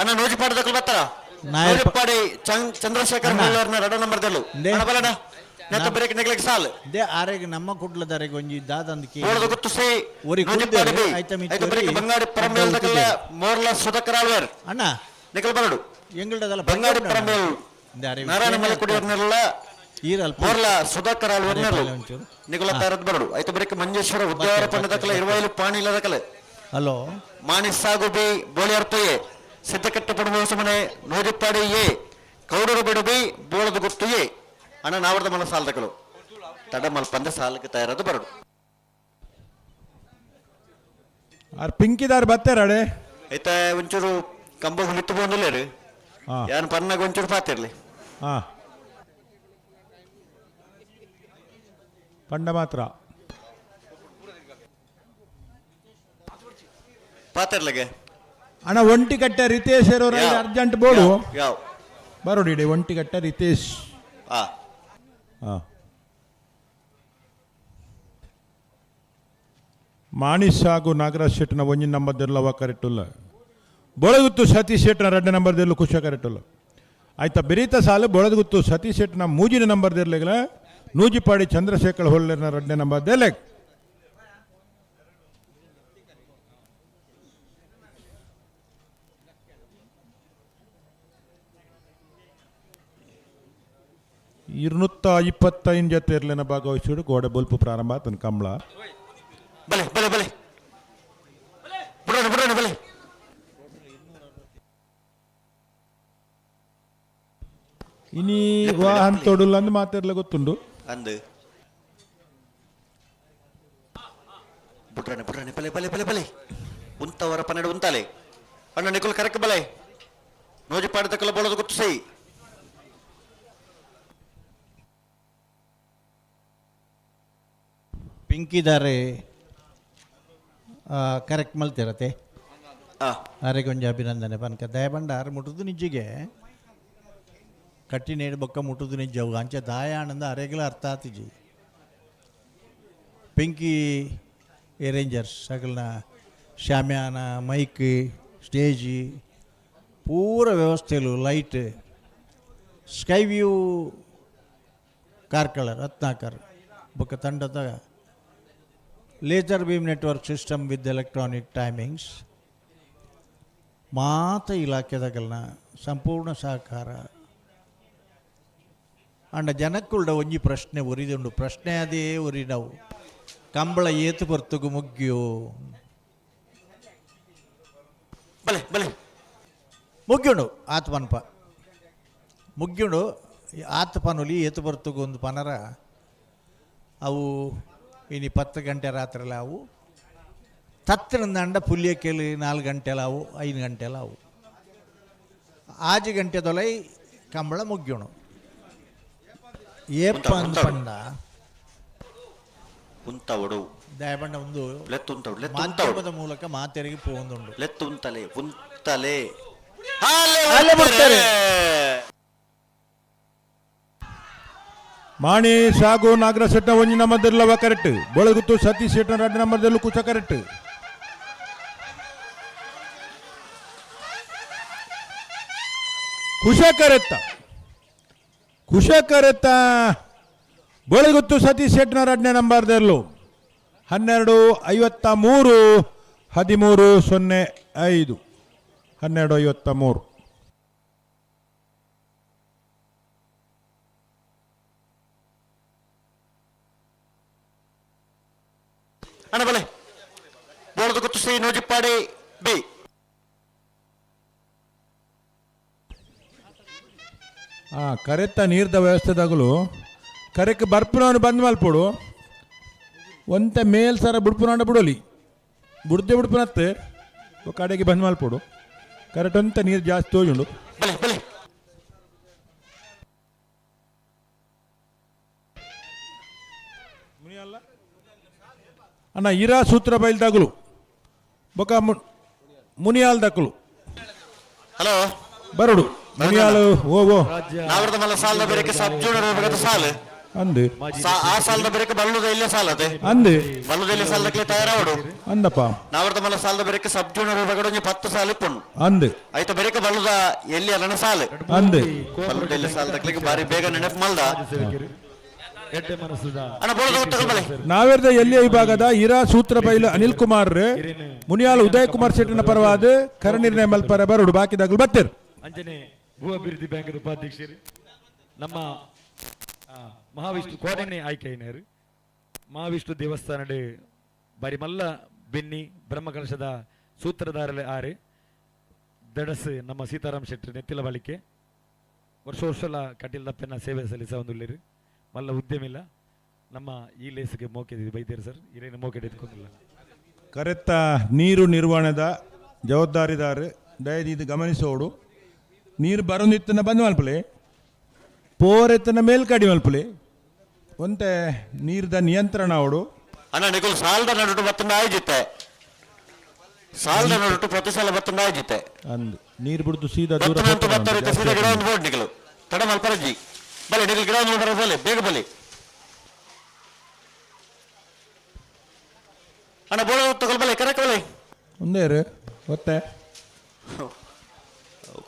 Speaker 10: ಅಣ್ಣ ನೂಜಿಪಾಡಿ ದಕ್ಕಲು ಬರ್ತಾರ?
Speaker 11: ನಾಯರ್
Speaker 10: ನೂಜಿಪಾಡಿ ಚಂದ್ರಶೇಖರ್
Speaker 11: ಅಣ್ಣ.
Speaker 10: ಹೊಳ್ಳೂರ್ನ ಎರಡನೇ ನಂಬರ್ ದೆರ್ಲು.
Speaker 11: ಇಂದೇ.
Speaker 10: ಅಣ್ಣ ಬಲಣ್ಣ. ನೆತ್ತ ಬ್ರೇಕ್ ನೆಗ್ಲೆಕ್ ಸಾಲ್.
Speaker 11: They ಆರೆಗ್ ನಮ್ಮ ಕುಡ್ಲದಾರೆಗ್ ಒಂಜಿ ದಾದಂದ್
Speaker 10: ಬೋಳದ ಗುತ್ತು ಸಿ
Speaker 11: ಒರಿ
Speaker 10: ನೂಜಿಪಾಡಿ ಬಿ.
Speaker 11: ಐತ ಮಿತ್ತ್
Speaker 10: ಐತ ಬ್ರೇಕ್
Speaker 11: ಒರಿ
Speaker 10: ಬಂಗಾಡಿ ಪರಂಬೇಲ್ ದಕ್ಕಲ ಮೋರ್ಲ ಸುಧಾಕರ್ ಆಳ್ವೇರ್.
Speaker 11: ಅಣ್ಣ.
Speaker 10: ನಿಖಲ್ ಬರಡು.
Speaker 11: ಎಂಗಲ್ಡದಲ್ಲ
Speaker 10: ಬಂಗಾಡಿ
Speaker 11: ಪಂಜಾಬ್
Speaker 10: ಪರಂಬೇಲ್
Speaker 11: ಇಂದೆ ಅರೆ
Speaker 10: ನಾರಾಯಣ
Speaker 11: ವಿಷಯನೇ
Speaker 10: ಮಲಕುಡಿಯವ್ರನ್ನೆಲ್ಲ
Speaker 11: ಈರ್ ಅಲ್ಪ
Speaker 10: ಮೋರ್ಲ ಸುಧಾಕರ್ ಆಳ್ವೇರ್
Speaker 11: ಅರೆ
Speaker 10: ನೆರ್ಲು.
Speaker 11: ಪಲ್ಲೆ ಒಂಚೂರು.
Speaker 10: ನಿಗುಲ ತಾರದ್ ಬರಡು. ಐತ ಬ್ರೇಕ್ ಮಂಜೇಶ್ವರ ಉದ್ಯಾವರ
Speaker 11: ಬತ್ತೆ,
Speaker 10: ಪಣ್ಣ ದಕ್ಕಲ
Speaker 11: ಬತ್ತೆ.
Speaker 10: ಇರುವೈಲು ಪಾಣಿ ಇಲ್ಲದಕಲೆ.
Speaker 11: ಹಲೋ.
Speaker 10: ಮಾಣಿ ಸಾಗು ಬಿ ಬೋಳಿಯರ್ತೊಯೆ ಸಿದ್ದಕಟ್ಟೆ ಪಡುವ ಮನೆ ನೂಜಿಪ್ಪಾಡಿ ಎ ಕೌಡರು ಬಿಡು ಬಿ ಬೋಳದ ಗುತ್ತು ಎ ಅಣ್ಣ ನಾವರ್ದ ಮಲ ಸಾಲದಕಲು ತಡ ಮಲ್ಪಂದ ಸಾಲಕ್ಕೆ ತಯಾರಾದ ಬರಡು.
Speaker 1: ಆರ್ ಪಿಂಕಿದಾರ್ ಬತ್ತಾರಡೆ.
Speaker 10: ಐತ ಒಂಚೂರು ಕಂಬ ಮಿತ್ತು ಬಂದಿಲ್ಲೇರು ಯಾನ್ ಪನ್ನಾಗ ಒಂಚೂರು ಪಾತಿರ್ಲಿ.
Speaker 1: ಪಂಡ ಮಾತ್ರ
Speaker 10: ಪಾತಿರ್ಲಿಗೆ.
Speaker 1: ಅಣ್ಣ ಒಂಟಿಕಟ್ಟೆ ರಿತೇಶ್ ಇರೋರು ಅರ್ಜೆಂಟ್ ಬೋಡು.
Speaker 10: ಯಾವ
Speaker 1: ಬರೋಡಿ ಇಡಿ ಒಂಟಿಕಟ್ಟೆ ರಿತೇಶ್. ಮಾಣಿ ಸಾಗು ನಾಗರಾಜ್ ಶೆಟ್ಟನ ಒಂಜಿ ನಂಬರ್ ದೆರ್ಲವ ಕರೆಕ್ಟುಲ್ಲ. ಬೊಳಗುತ್ತು ಸತೀಶ್ ಶೆಟ್ಟನ ಎರಡನೇ ನಂಬರ್ ದೆರ್ಲು ಕುಶ ಕರೆಕ್ಟುಲ್ಲ. ಆಯ್ತಾ ಬೆರೀತ ಸಾಲು ಬೊಳಗುತ್ತು ಸತೀಶ್ ಶೆಟ್ಟನ ಮೂಜಿನ ನಂಬರ್ ದೆರ್ಲೆಗಲ ನೂಜಿಪಾಡಿ ಚಂದ್ರಶೇಖರ್ ಹೊಲ್ಲೇರ್ನ ಎರಡನೇ ನಂಬರ್ ದೆರ್ಲೆಗ್. 225 ಜೊತೆ ಇರ್ಲಿನ ಭಾಗವಹಿಸಿಡು ಗೋಡೆ ಬೊಲ್ಪು ಪ್ರಾರಂಭ ಆತನ ಕಂಬಳ.
Speaker 10: ಬಲೆ ಬಲೆ ಬಲೆ ಬಿಡೋಣ ಬಿಡೋಣ ಬಲೆ.
Speaker 1: ಇನಿ ವಾಹನ ತೊಡುಲ್ಲ ಅಂದ್ ಮಾತಿರ್ಲ ಗೊತ್ತುಂಡು.
Speaker 10: ಅಂದು ಬುಡ್ರಣ ಬುಡ್ರಣ ಬಲೆ ಬಲೆ ಬಲೆ ಬಲೆ. ಉಂತವರ 12 ಉಂತಾಲೆ. ಅಣ್ಣ ನಿಕುಲ್ ಕರೆಕ್ ಬಲೆ. ನೋಜಿಪಾಡಿ ತಕ್ಕಲ ಬೋಳದ ಗೊತ್ತು ಸೈ.
Speaker 11: ಪಿಂಕಿದಾರೆ ಕರೆಕ್ಟ್ ಮಲ್ತಿರತ್ತೆ. ಆರೆಗೊಂಜಿ ಅಭಿನಂದನೆ ಪನ್ಕ ದಯಬಂಡ ಆರು ಮುಟ್ಟುದು ನಿಜ್ಜಿಗೆ ಕಟ್ಟಿನೇಡು ಬೊಕ್ಕ ಮುಟ್ಟುದು ನಿಜ್ಜವು ಅಂಚೆ ದಾಯ ಆನಂದ ಅರೆಗ್ಲ ಅರ್ಥ ಆತಿಜಿ. ಪಿಂಕಿ ಎರೇಂಜರ್ಸ್ ಸಕಲ್ನ ಶಾಮ್ಯಾನ ಮೈಕ್ ಸ್ಟೇಜಿ ಪೂರ ವ್ಯವಸ್ಥೆಲು light sky view Karkala Ratnakar ಬೊಕ್ಕ ತಂಡದ laser beam network system with electronic timings ಮಾತ ಇಲಾಖೆದಗಲ್ನ ಸಂಪೂರ್ಣ ಸಹಕಾರ. ಅಂಡ ಜನಕ್ಕುಳ್ಳ ಒಂಜಿ ಪ್ರಶ್ನೆ ಒರಿದುಂಡು, ಪ್ರಶ್ನೆ ಅದೇ ಒರಿನವು ಕಂಬಳ ಏತು ಬರ್ತುಗು ಮುಗ್ಯೋ
Speaker 10: ಬಲೆ ಬಲೆ
Speaker 11: ಮುಗ್ಯುಂಡು ಆತ ಪನ್ಪ ಮುಗ್ಯುಂಡು ಆತ ಪನುಲಿ ಏತು ಬರ್ತುಗು ಒಂದು ಪನರ ಅವು ಇನಿ 10 ಗಂಟೆ ರಾತ್ರಿಲ ಅವು ತತ್ತಿನಂದ ಪುಲ್ಯಕೆಲು 4 ಗಂಟೆಲಾವು 5 ಗಂಟೆಲಾವು 6 ಗಂಟೆ ದೊಲೈ ಕಂಬಳ ಮುಗ್ಯೋಣ. ಏಪ್ಪ ಅಂದ್ ಪಂಡ
Speaker 10: ಉಂತವಡು
Speaker 11: ದಯಬಂಡ ಒಂದು
Speaker 10: ಲೆತ್ತು ಉಂತವಡು ಲೆತ್ತು
Speaker 11: ಮಾಧ್ಯಮದ ಮೂಲಕ ಮಾತೆರಿಗೆ ಪೋಂದುಂಡು.
Speaker 10: ಲೆತ್ತು ಉಂತಲೆ ಉಂತಲೆ
Speaker 11: ಅಲ್ಲೇ ಬಿಡ್ತಾರೆ.
Speaker 1: ಮಾಣಿ ಸಾಗು ನಾಗರ ಸೆಟ್ನ ಒಂಜಿ ನಂಬರ್ದಲ್ಲವ ಕರೆಕ್ಟ್. ಬೊಳಗುತ್ತು ಸತೀಶ್ ಶೆಟ್ನ 2 ನಂಬರ್ದಲ್ಲೂ ಕುಚ ಕರೆಕ್ಟ್. ಕುಶ ಕರೆತ್ತ ಕುಶ ಕರೆತ್ತ ಬೊಳಗುತ್ತು ಸತೀಶ್ ಶೆಟ್ನ 2ನೇ ನಂಬರ್ದಲ್ಲೂ 12:53 13:05 12:53.
Speaker 10: ಅಣ್ಣ ಬಲೆ ಬೋಳದ ಗೊತ್ತು ಶ್ರೀ ನೋಜಿಪ್ಪಾಡಿ ಬಿ.
Speaker 1: ಕರೆತ್ತ ನೀರ್ದ ವ್ಯವಸ್ಥೆದಾಗಲು ಕರೆಕ್ ಬರ್ಪುನವನು ಬಂದ್ ಮಲ್ಪೊಡು ಒಂತೆ ಮೇಲ್ ಸರ ಬುಡ್ಪುನಾಂಡ ಬಿಡೋಲಿ ಬುಡ್ದೆ ಬುಡ್ಪುನತ್ತೆ ಕಡೆಗೆ ಬಂದ್ ಮಲ್ಪೊಡು ಕರೆಕ್ಟ್ ಒಂತೆ ನೀರು ಜಾಸ್ತಿ ತೋಜುಂಡು.
Speaker 10: ಬಲೆ ಬಲೆ
Speaker 1: ಅಣ್ಣ ಇರಾ ಸೂತ್ರ ಬೈಲ್ದಾಗಲು ಬೊಕ ಮುನಿಯಾಲ್ ದಕ್ಕಲು.
Speaker 10: ಹಲೋ
Speaker 1: ಬರಡು ಮುನಿಯಾಲು ಓ ಓ
Speaker 10: ನಾವರದ ಮಲ್ಲ ಸಾಲದ ಬೇರೆಕೆ ಸಬ್ ಜೂನಿಯರ್ ವಿಭಾಗದ ಸಾಲು
Speaker 1: ಅಂದು
Speaker 10: ಆ ಸಾಲದ ಬೇರೆಕೆ ಬಲ್ಲುದ ಇಲ್ಲೇ ಸಾಲದೆ
Speaker 1: ಅಂದು
Speaker 10: ಬಲ್ಲುದ ಇಲ್ಲೇ ಸಾಲದಕ್ಕೆ ತಯಾರಾವಡು
Speaker 1: ಅಂದಪ್ಪ
Speaker 10: ನಾವರದ ಮಲ್ಲ ಸಾಲದ ಬೇರೆಕೆ ಸಬ್ ಜೂನಿಯರ್ ವಿಭಾಗದ ಒಂಜಿ 10 ಸಾಲು ಇಪ್ಪುಂಡು
Speaker 1: ಅಂದು
Speaker 10: ಆಯ್ತ ಬೇರೆಕೆ ಬಲ್ಲುದ ಎಲ್ಲಿ ಅಲ್ಲನ ಸಾಲು
Speaker 1: ಅಂದು
Speaker 10: ಬಲ್ಲುದ ಎಲ್ಲಿ ಸಾಲದಕ್ಕೆ ಬಾರಿ ಬೇಗ ನೆನಪು ಮಲ್ದ
Speaker 9: ಎಡ್ಡೆ ಮನಸ್ಸುದ
Speaker 10: ಅಣ್ಣ ಬೋಳದ ತಗೊಳ್ಬಲೆ.
Speaker 1: ನಾವೇರ್ದ ಎಲ್ಲಿಯ ವಿಭಾಗದ ಇರಾ ಸೂತ್ರ ಬೈಲು ಅನಿಲ್ ಕುಮಾರ್ ಮುನಿಯಾಲ್ ಉದಯ್ ಕುಮಾರ್ ಶೆಟ್ಟಿನ ಪರವಾದ ಕರ ನಿರ್ಣಯ ಮಲ್ಪರ ಬರಡು ಬಾಕಿದಾಗಲು ಬತ್ತೀರ್.
Speaker 9: ಅಂಜನೆ ಭೂ ಅಭಿವೃದ್ಧಿ ಬ್ಯಾಂಕ್ ಉಪಾಧ್ಯಕ್ಷರು ನಮ್ಮ ಮಹಾವಿಷ್ಣು ಕೋಡನೆ ಆಯ್ಕೆಯಿನರು ಮಹಾವಿಷ್ಣು ದೇವಸ್ಥಾನಡ್ ಬಾರಿ ಮಲ್ಲ ಬೆನ್ನಿ ಬ್ರಹ್ಮಕಲಶದ ಸೂತ್ರಧಾರಲೆ ಆರೆ ದಡಸ್ ನಮ್ಮ ಸೀತಾರಾಮ್ ಶೆಟ್ಟರ್ ನೆತ್ತಿಲ ಬಳಿಕೆ ವರ್ಷ ವರ್ಷಲ ಕಟೀಲ್ ದಪ್ಪೆನ ಸೇವೆ ಸಲ್ಲಿಸ ಒಂದುಳ್ಳಿರು ಮಲ್ಲ ಉದ್ಯಮಿಲ್ಲ ನಮ್ಮ ಈ ಲೇಸಿಗೆ ಮೋಕೆ ಬೈದೇರು ಸರ್ ಇರೇನು ಮೋಕೆ ಎತ್ಕೊಂಡಿಲ್ಲ.
Speaker 1: ಕರೆತ್ತ ನೀರು ನಿರ್ವಹಣೆದ ಜವಾಬ್ದಾರಿದಾರ ದಯದೀದು ಗಮನಿಸೋಡು ನೀರು ಬರೋದಿತ್ತನ ಬಂದ್ ಮಲ್ಪಲೆ ಪೋರೆತ್ತನ ಮೇಲ್ಕಡಿ ಮಲ್ಪಲೆ ಒಂತೆ ನೀರ್ದ ನಿಯಂತ್ರಣ ಅವಡು.
Speaker 10: ಅಣ್ಣ ನಿಕುಲ್ ಸಾಲದ ನಡುಟು ಬತ್ತಂಡ ಆಯ್ಜಿತ್ತೆ ಸಾಲದ ನಡುಟು ಪ್ರತಿ ಸಲ ಬತ್ತಂಡ ಆಯ್ಜಿತ್ತೆ
Speaker 1: ಅಂದು ನೀರು ಬಿಡ್ದು ಸೀದಾ ದೂರ
Speaker 10: ಬತ್ತನಂತೂ ಬತ್ತರಿತ್ತೆ ಸೀದಾ ಗಿಡ ಒಂದು ಬೋರ್ಡ್ ನಿಕಲು ತಡ ಮಲ್ಪರಜ್ಜಿ ಬಲೆ ನಿಕಲ್ ಗಿಡ ಒಂದು ಬರ ಬಲೆ ಬೇಗ ಬಲೆ ಅಣ್ಣ ಬೋಳ ತಗೊಳ್ ಬಲೆ ಕರೆಕ್ಟ್ ಬಲೆ
Speaker 1: ಒಂದೇ ಒತ್ತೆ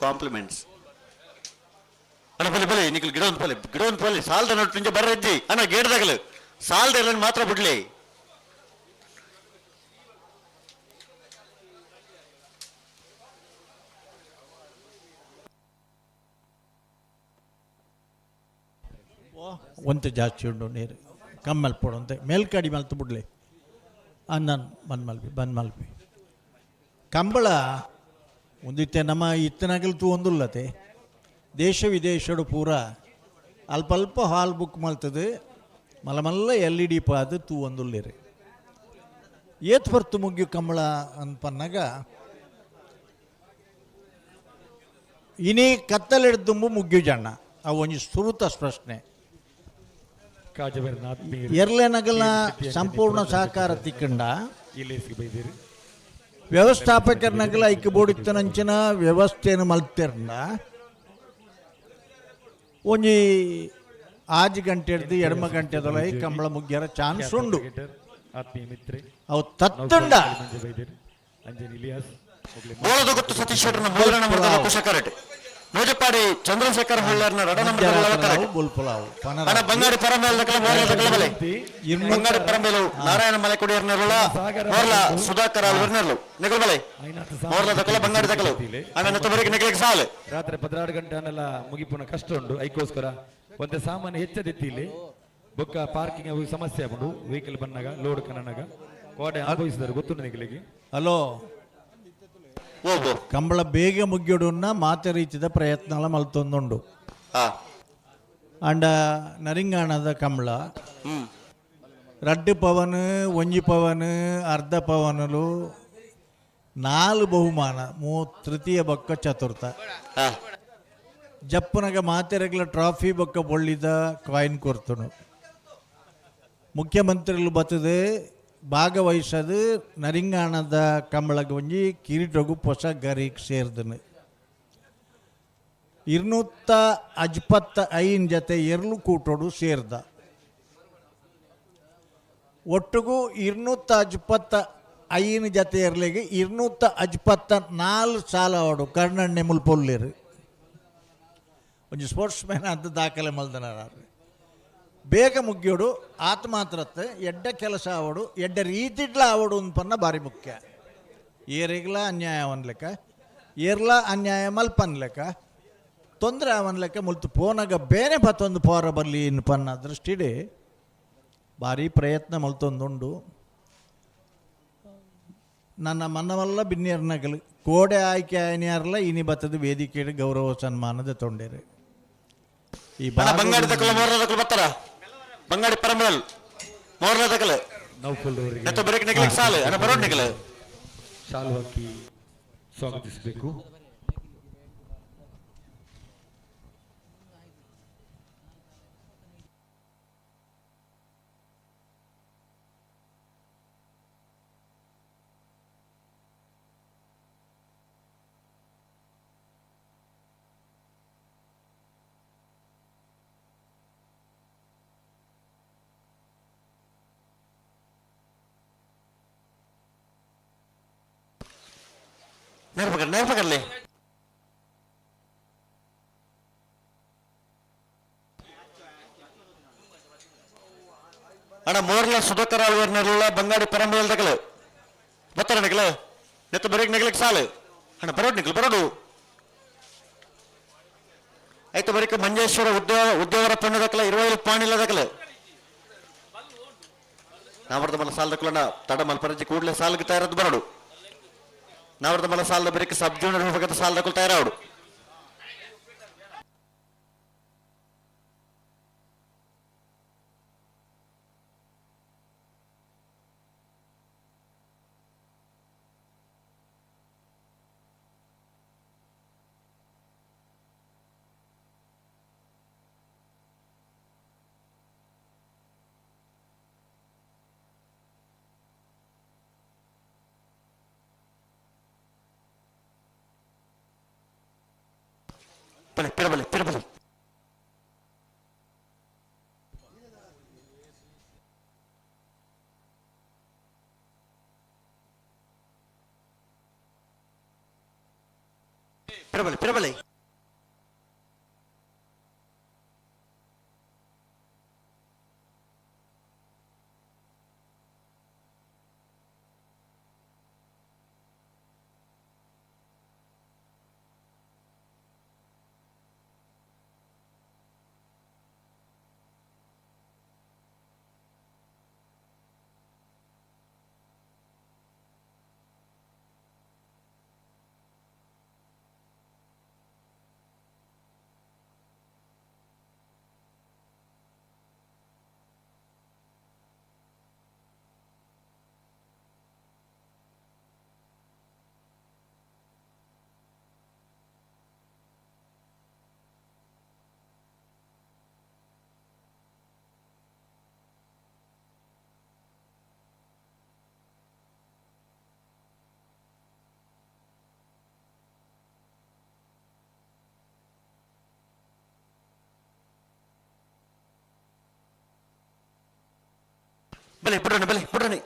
Speaker 10: ಕಾಂಪ್ಲಿಮೆಂಟ್ಸ್ ಅಣ್ಣ ಬಲೆ ಬಲೆ ನಿಕಲ್ ಗಿಡ ಒಂದು ಬಲೆ ಗಿಡ ಒಂದು ಬಲೆ ಸಾಲದ ನಡುಟು ಬರ್ರಜ್ಜಿ ಅಣ್ಣ ಗೇಡ್ದಾಗಲು ಸಾಲದ ಎಲ್ಲ ಮಾತ್ರ ಬಿಡ್ಲಿ.
Speaker 11: ಒಂತೆ ಜಾಸ್ತಿ ಉಂಡು ನೀರು ಕಮ್ಮಲ್ ಪೋಡು ಮೇಲ್ಕಡಿ ಮಲ್ತು ಬಿಡ್ಲಿ ಅನ್ನನ್ ಬಂದ್ ಮಲ್ಪಿ ಬಂದ್ ಮಲ್ಪಿ ಕಂಬಳ ಒಂದಿತ್ತೆ ನಮ್ಮ ಇತ್ತನಾಗಲು ತೂ ಒಂದುಲ್ಲತೆ ದೇಶ ವಿದೇಶಡು ಪೂರ ಅಲ್ಪ ಅಲ್ಪ ಹಾಲ್ ಬುಕ್ ಮಲ್ತದೆ ಮಲ್ಲ ಮಲ್ಲ ಎಲ್ ಇ ಡಿ ಪಾದು ತೂ ಒಂದುಲ್ಲಿರಿ. ಏತ್ ಪರ್ತು ಮುಗ್ಯು ಕಂಬಳ ಅನ್ಪನ್ನಾಗ ಇನಿ ಕತ್ತಲೆಡ್ದುಂಬು ಮುಗ್ಯು ಜಣ್ಣ ಅವು ಒಂಜಿ ಸುರುತ ಪ್ರಶ್ನೆ.
Speaker 9: ಕಾಜಬೇರ್ನ ಆತ್ಮೀಯ
Speaker 11: ಎರ್ಲೆನಗಲ ಸಂಪೂರ್ಣ ಸಹಕಾರ ತಿಕ್ಕಂಡ
Speaker 9: ಈ ಲೇಸ್ಗೆ ಬೈದಿರಿ.
Speaker 11: ವ್ಯವಸ್ಥಾಪಕರ್ನಗಲ ಐಕ್ ಬೋಡಿತ್ತನಂಚಿನ ವ್ಯವಸ್ಥೆಯನ್ನು ಮಲ್ತಿರ್ನ ಒಂಜಿ ಆಜ್ ಗಂಟೆ ಹಿಡ್ದು ಎಡಮ ಗಂಟೆದೊಳ ಈ ಕಂಬಳ ಮುಗ್ಯರ ಚಾನ್ಸ್ ಉಂಡು.
Speaker 9: ಆತ್ಮೀಯ ಮಿತ್ರೆ
Speaker 11: ಅವು ತತ್ತುಂಡ.
Speaker 9: ಮಂಜೆ ಬೈದಿರಿ ಅಂಜನ್ ಇಲಿಯಾಸ್ ಮೊಗ್ಲೆ
Speaker 10: ಬೋಳದ ಗುತ್ತು ಸತೀಶ್ ಶೆಟ್ಟರ್ನ ಮೂರನೇ ನಂಬರ್ದ ಕುಶಕರಟ್ ನೂಜಪ್ಪಾಡಿ ಚಂದ್ರಶೇಖರ್ ಹೊಳ್ಳರ್ನ ರಡ ನಂಬರ್ದ ಕರೆಕ್ಟ್.
Speaker 11: ಬುಲ್ಪುಲಾವು.
Speaker 10: ಅಣ್ಣ ಬಂಗಾಡಿ ಪರಂಬೇಲ್ ದಕಲ ಮೋರ್ಲ ದಕಲ ಬಲೆ. ಬಂಗಾಡಿ ಪರಂಬೇಲು ನಾರಾಯಣ ಮಲೆಕೊಡಿಯರ್ನರುಳ ಮೋರ್ಲ ಸುಧಾಕರ್ ಆಲ್ವರ್ನರ್ಲು ನಿಗಲ್ ಬಲೆ. ಮೋರ್ಲ ದಕಲ ಬಂಗಾಡಿ ದಕಲು ಅಣ್ಣ ನೆತ್ತ ಬರಿಗೆ ನಿಗಲಿಗೆ ಸಾಲು.
Speaker 9: ರಾತ್ರಿ 12 ಗಂಟೆ ಅನ್ನೆಲ್ಲ ಮುಗಿಪುನ ಕಷ್ಟ ಉಂಡು. ಐಕೋಸ್ಕರ ಒಂತೆ ಸಾಮಾನ್ಯ ಹೆಚ್ಚದಿತ್ತು ಇಲ್ಲಿ. ಬೊಕ್ಕ ಪಾರ್ಕಿಂಗ್ ಅವು ಸಮಸ್ಯೆ ಆಪುಂಡು. ವೆಹಿಕಲ್ ಬಂದಾಗ ಲೋಡ್ ಕನ್ನನಾಗ ಕೋಡೆ ಅನುಭವಿಸಿದರು ಗೊತ್ತುಂಟು ನಿಗಲಿಗೆ.
Speaker 11: ಹಲೋ, ಕಂಬಳ ಬೇಗ ಮುಗ್ಯೊಡುನ್ನ ಮಾತೆ ರೀತಿದ ಪ್ರಯತ್ನಲ ಮಲ್ತೊಂದುಂಡು. ಅಂಡ ನರಿಂಗಾಣದ ಕಂಬಳ ರಡ್ಡು ಪವನ್, ಒಂಜಿ ಪವನ್, ಅರ್ಧ ಪವನಲು, ನಾಲು ಬಹುಮಾನ, ತೃತೀಯ ಬೊಕ್ಕ ಚತುರ್ಥ. ಜಪ್ಪುನಗ ಮಾತೆರೆಗ್ಲ ಟ್ರಾಫಿ ಬೊಕ್ಕ ಬೊಳ್ಳಿದ ಕಾಯಿನ್ ಕೊರ್ತುನು. ಮುಖ್ಯಮಂತ್ರಿಗಳು ಬತ್ತದೆ ಭಾಗವಹಿಸದು ನರಿಂಗಾಣದ ಕಂಬಳಗ ಒಂಜಿ ಕಿರೀಟಗು ಹೊಸ ಗರಿಗೆ ಸೇರ್ದನು. 255 ಜತೆ ಎರ್ಲು ಕೂಟೋಡು ಸೇರ್ದ. ಒಟ್ಟುಗು 255 ಜತೆ ಎರ್ಲಿಗೆ 254 ಸಾಲ ಅವಡು ಕರ್ಣಣ್ಣೆ ಮುಲ್ಪೊಲ್ಲಿರು. ಒಂಜಿ ಸ್ಪೋರ್ಟ್ಸ್ ಮ್ಯಾನ್ ಅಂತ ದಾಖಲೆ ಮಲ್ದನಾರ. ಬೇಗ ಮುಗ್ಯೋಡು ಆತ ಮಾತ್ರತ್ತೆ ಎಡ್ಡ ಕೆಲಸ ಆವಡು, ಎಡ್ಡ ರೀತಿಡ್ಲ ಆವಡು ಅನ್ಪನ್ನ ಭಾರಿ ಮುಖ್ಯ. ಏರಿಗ್ಲ ಅನ್ಯಾಯ ಅವನ್ ಲೆಕ್ಕ, ಏರ್ಲ ಅನ್ಯಾಯ ಮಲ್ಪನ್ ಲೆಕ್ಕ, ತೊಂದರೆ ಅವನ್ ಲೆಕ್ಕ ಮುಲ್ತು ಪೋನಾಗ ಬೇರೆ ಪತ್ತೊಂದು ಪೋರ ಬರಲಿ ಇನ್ಪನ್ನ ದೃಷ್ಟಿಡೆ ಭಾರಿ ಪ್ರಯತ್ನ ಮಲ್ತೊಂದುಂಡು. ನನ್ನ ಮನವಲ್ಲ ಬಿನ್ನಿಯರ್ನಗಲು ಕೋಡೆ ಆಯ್ಕೆ ಆಯ್ನಿಯಾರಲ್ಲ ಇನಿ ಬತ್ತದ ವೇದಿಕೆ ಗೌರವ ಸನ್ಮಾನದ ತೊಂಡೇರಿ. ಈ
Speaker 10: ಅಣ್ಣ ಬಂಗಾಡಿ ದಕಲ ಮೋರ್ಲ ದಕಲ ಬತ್ತಾರ. ಬಂಗಾಡಿ ಪರಂಬೇಲ್ ಮೋರ್ಲ ದಕಲ
Speaker 9: ನೌಫಲ್ ಅವರಿಗೆ
Speaker 10: ನೆತ್ತ ಬರಿಗೆ ನಿಗಲಿಗೆ ಸಾಲು. ಅಣ್ಣ ಬರೋಡ್ ನಿಗಲು.
Speaker 9: ಶಾಲು ಹಾಕಿ ಸ್ವಾಗತಿಸಬೇಕು.
Speaker 10: ನೇರ್ಪಕರ್ ನೇರ್ಪಕರ್ಲಿ. ಅಣ್ಣ ಮೋರ್ಲ ಸುಧಾಕರ್ ಆಳ್ವರ್ನರುಳ ಬಂಗಾಡಿ ಪರಂಬೇಲ್ ದಕಲು ಬತ್ತಾರ ನಿಗಲು ನೆತ್ತ ಬರಿಗೆ ನಿಗಲಿಗೆ ಸಾಲು. ಅಣ್ಣ ಬರೋಡ್ ನಿಗಲು ಬರೋಡು. ಆಯ್ತು ಬರೀಕ ಮಂಜೇಶ್ವರ ಉದ್ಯೋಗ ಉದ್ಯೋಗರ ಪಣ್ಣದಕ್ಕಲ ಇರುವೈಲು ಪಾಣಿಲ್ಲ ದಕಲು ನಾವರ್ದ ಮಲ ಸಾಲ ದಕ್ಕಲಣ್ಣ ತಡ ಮಲ್ಪರಜಿ ಕೂಡಲೇ ಸಾಲಿಗೆ ತಯಾರದ್ದು ಬರೋಡು. ನಾವರ್ದ ಮಲ ಸಾಲದ ಬರೀಕ ಸಬ್ ಜೂನಿಯರ್ ವಿಭಾಗದ ಸಾಲ ದಕ್ಕಲು ತಯಾರಾವಡು. ಬಲೆ ಪಿರಬಲೆ ಪಿರಬಲೆ ಪಿರಬಲೆ ಪಿರಬಲೆ. ಬಲೆ ಪುಡಣಿ ಬಲೆ ಪುಡಣಿ.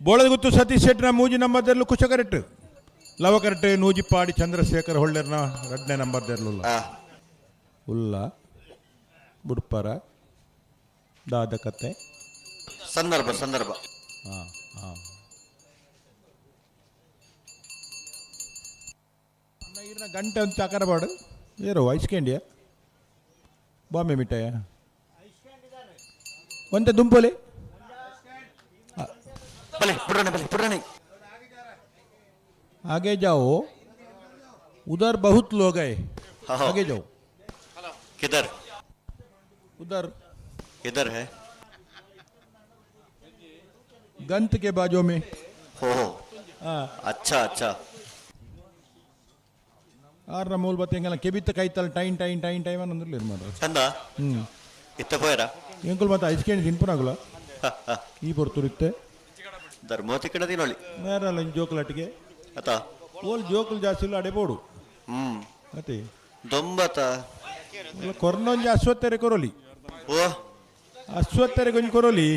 Speaker 1: ಬೋಳದಗುತ್ತು ಸತೀಶ್ ಶೆಟ್ಟಿನ ಮೂಜಿ ನಂಬರ್ದೆರ್ಲು ಕುಶ ಕರೆಕ್ಟ್ ಲವ ಕರೆಕ್ಟ್ ನೂಜಿಪಾಡಿ ಚಂದ್ರಶೇಖರ್ ಹೊಳ್ಳೆರ್ನ ರಡ್ನೇ ನಂಬರ್ದೆರ್ಲು ಉಲ್ಲ ಬುಡ್ಪರ ದಾದ ಕತೆ.
Speaker 10: ಸಂದರ್ಭ ಸಂದರ್ಭ.
Speaker 1: ಹಾಂ ಹಾಂ ಇರ್ನ ಗಂಟೆ ಒಂದು ಚಾಕರ ಬಾಡು ಏರೋ ಐಸ್ ಕ್ಯಾಂಡಿಯಾ ಬಾಂಬೆ ಮಿಠಾಯ ಒಂತೆ ದುಂಪೊಲೆ.
Speaker 10: ಬಲೆ ಪುಡಣಿ ಬಲೆ ಪುಡಣಿ.
Speaker 1: आगे जाओ, उधर बहुत लोग है।
Speaker 10: हाँ।
Speaker 1: आगे जाओ।
Speaker 10: किधर?
Speaker 1: उधर।
Speaker 10: इधर है।
Speaker 1: गंत के बाजू में।
Speaker 10: हो हो।
Speaker 1: हाँ।
Speaker 10: अच्छा अच्छा.
Speaker 1: ಆರ್ನ ಮೂಲ ಬತ್ತೆ ಎಂಗಲ ಕೆಬಿತ್ತ ಕೈತಲ್ ಟೈನ್ ಟೈನ್ ಟೈನ್ ಟೈಮ್ ಅನ್ನೊಂದು ಮಾಡ.
Speaker 10: ಚಂದ.
Speaker 1: ಹ್ಮ್.
Speaker 10: ಇತ್ತ ಪೋಯರ.
Speaker 1: ಎಂಕುಲ್ ಮತ್ತೆ ಐಸ್ ಕ್ಯಾಂಡಿ ತಿನ್ಪುನಾಗುಲ ಈ ಪೊರ್ತುರಿತ್ತೆ.
Speaker 10: ಧರ್ಮೋತಿ ಕಡೆ ತಿನ್ನೊಳ್ಳಿ.
Speaker 1: ಮೇರಲ್ಲ ಜೋಕುಲಟ್ಟಿಗೆ.
Speaker 10: ಅತ.
Speaker 1: ಓಲ್ ಜೋಕುಲು ಜಾಸ್ತಿ ಇಲ್ಲ ಅಡೆ ಬೋಡು.
Speaker 10: ಹ್ಮ್.
Speaker 1: ಅತೆ.
Speaker 10: ದೊಂಬತ.
Speaker 1: ಕೊರ್ನೊಂಜಿ ಅಶ್ವತ್ಥರೆ ಕೊರೊಲಿ.
Speaker 10: ಓ.
Speaker 1: ಅಶ್ವತ್ಥರೆ ಕೊಂಜಿ ಕೊರೊಲಿ.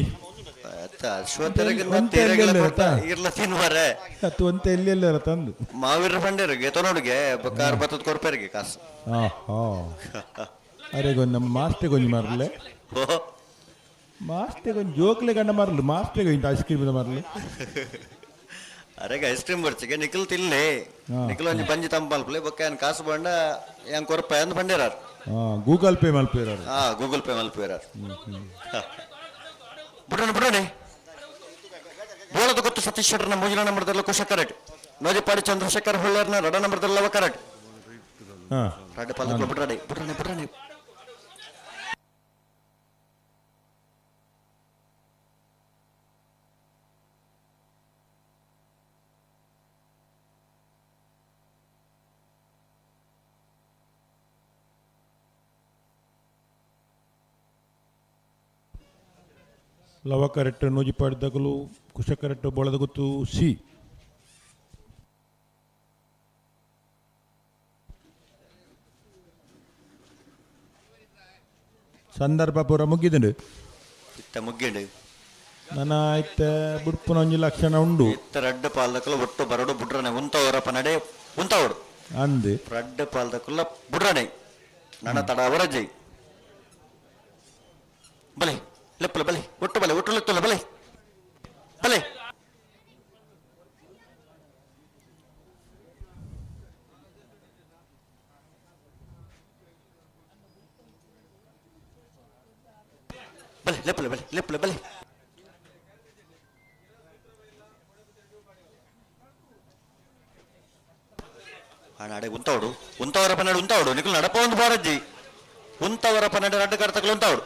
Speaker 10: ಅತ್ತ ಅಶ್ವತ್ಥರೆಗೆ
Speaker 1: ಒಂತೆ ಎಲ್ಲೆಲ್ಲ ಇರತ್ತಾ?
Speaker 10: ಇರ್ಲ ತಿನ್ವರೆ.
Speaker 1: ಅತ್ತು ಒಂತೆ ಎಲ್ಲೆಲ್ಲ ತಂದು.
Speaker 10: ಮಾವೀರ ಬಂಡೇರಿಗೆ ತೊನೋಡಿಗೆ ಬಕ್ಕಾರ್ ಬತ್ತದ ಕೊರ್ಪೇರಿಗೆ ಕಾಸು.
Speaker 1: ಹಾ ಹಾ ಅರೆ ಗೊಂದು ನಮ್ಮ ಮಾಸ್ಟೆ ಗೊಂಜಿ ಮಾರ್ಲೆ.
Speaker 10: ಓ.
Speaker 1: ಮಾಸ್ಟೆ ಗೊಂಜಿ ಜೋಕ್ಲೆ ಗಂಡ ಮಾರ್ಲು ಮಾಸ್ಟೆ ಗೊಂಜಿ ಐಸ್ ಕ್ರೀಮ್ ಮಾರ್ಲು.
Speaker 10: ಅರೆಗೆ ಐಸ್ ಕ್ರೀಮ್ ಬರ್ಚಿಗೆ ನಿಖಲ್ ತಿನ್ಲಿ.
Speaker 1: ಹಾ.
Speaker 10: ನಿಖಲ್ ಒಂಜಿ ಬಂಜಿ ತಂಪಲ್ಪಲೆ ಬೊಕ್ಕ ಏನ್ ಕಾಸು ಬಂಡ ಏನ್ ಕೊರ್ಪ ಅಂದ್ ಬಂಡೇರಾರ್.
Speaker 1: ಹಾ ಗೂಗಲ್ ಪೇ ಮಲ್ಪೇರಾರು.
Speaker 10: ಹಾ ಗೂಗಲ್ ಪೇ ಮಲ್ಪೇರಾರ್. ಬುಡಣೆ ಬುಡಣೆ. ಬೋಳದ ಗೊತ್ತು ಸತೀಶ್ ಶೆಟ್ಟರ್ನ ಮೂಜಿನ ನಂಬರ್ದಲ್ಲ ಕುಶ ಕರೆಕ್ಟ್ ನೋಜಿಪಾಡಿ ಚಂದ್ರಶೇಖರ್ ಹೊಳ್ಳೇರ್ನ ರಡ ನಂಬರ್ದಲ್ಲ ಕರೆಕ್ಟ್.
Speaker 1: ಹಾ.
Speaker 10: ರಡ್ಡ ಪಾಲಕ್ಲು ಬುಡ್ರಾಣೆ ಬುಡ್ರಾಣೆ ಬುಡ್ರಾಣೆ.
Speaker 1: ಲವ ಕರೆಕ್ಟ್ ನೂಜಿಪಾಡಿ ದಗಲು ಕುಶ ಕರೆಕ್ಟ್ ಬೋಳದ ಗೊತ್ತು ಸಿ. ಸಂದರ್ಭ ಪೂರ ಮುಗಿದುಂಡು.
Speaker 10: ಇತ್ತ ಮುಗ್ಗಿಂಡು.
Speaker 1: ನನ್ನ ಇತ್ತ ಬುಡ್ಪುನ ಒಂಜಿ ಲಕ್ಷಣ ಉಂಡು.
Speaker 10: ಇತ್ತ ರಡ್ಡ ಪಾಲ್ದಕುಲು ಒಟ್ಟು ಬರಡು ಬುಡ್ರನೆ ಉಂತವರ ಪನಡೆ ಉಂತವಡು.
Speaker 1: ಅಂದ್.
Speaker 10: ರಡ್ಡ ಪಾಲ್ದಕುಲ ಬುಡ್ರನೆ ನನ್ನ ತಡ ಅವರಜ್ಜಿ ಬಲೆ ಲೆಪ್ಪಲ ಬಲೆ ಒಟ್ಟು ಬಲೆ ಒಟ್ಟು ಲೆತ್ತಲ್ಲ ಬಲೆ ಬಲೆ. ಬಲೆ ಲೆಪ್ಪಲ ಬಲೆ ಲೆಪ್ಪಲ ಬಲೆ. ಅಡೆ ಉಂತವಡು ಉಂತವರ ಪನ್ನಡು ಉಂತವಡು ನಿಖಲ್ ನಡಪ ಒಂದು ಬಾರಜ್ಜಿ ಉಂತವರ ಪನ್ನಡ ರಡ್ಡು ಕರ್ತಕಲು ಉಂತವಡು.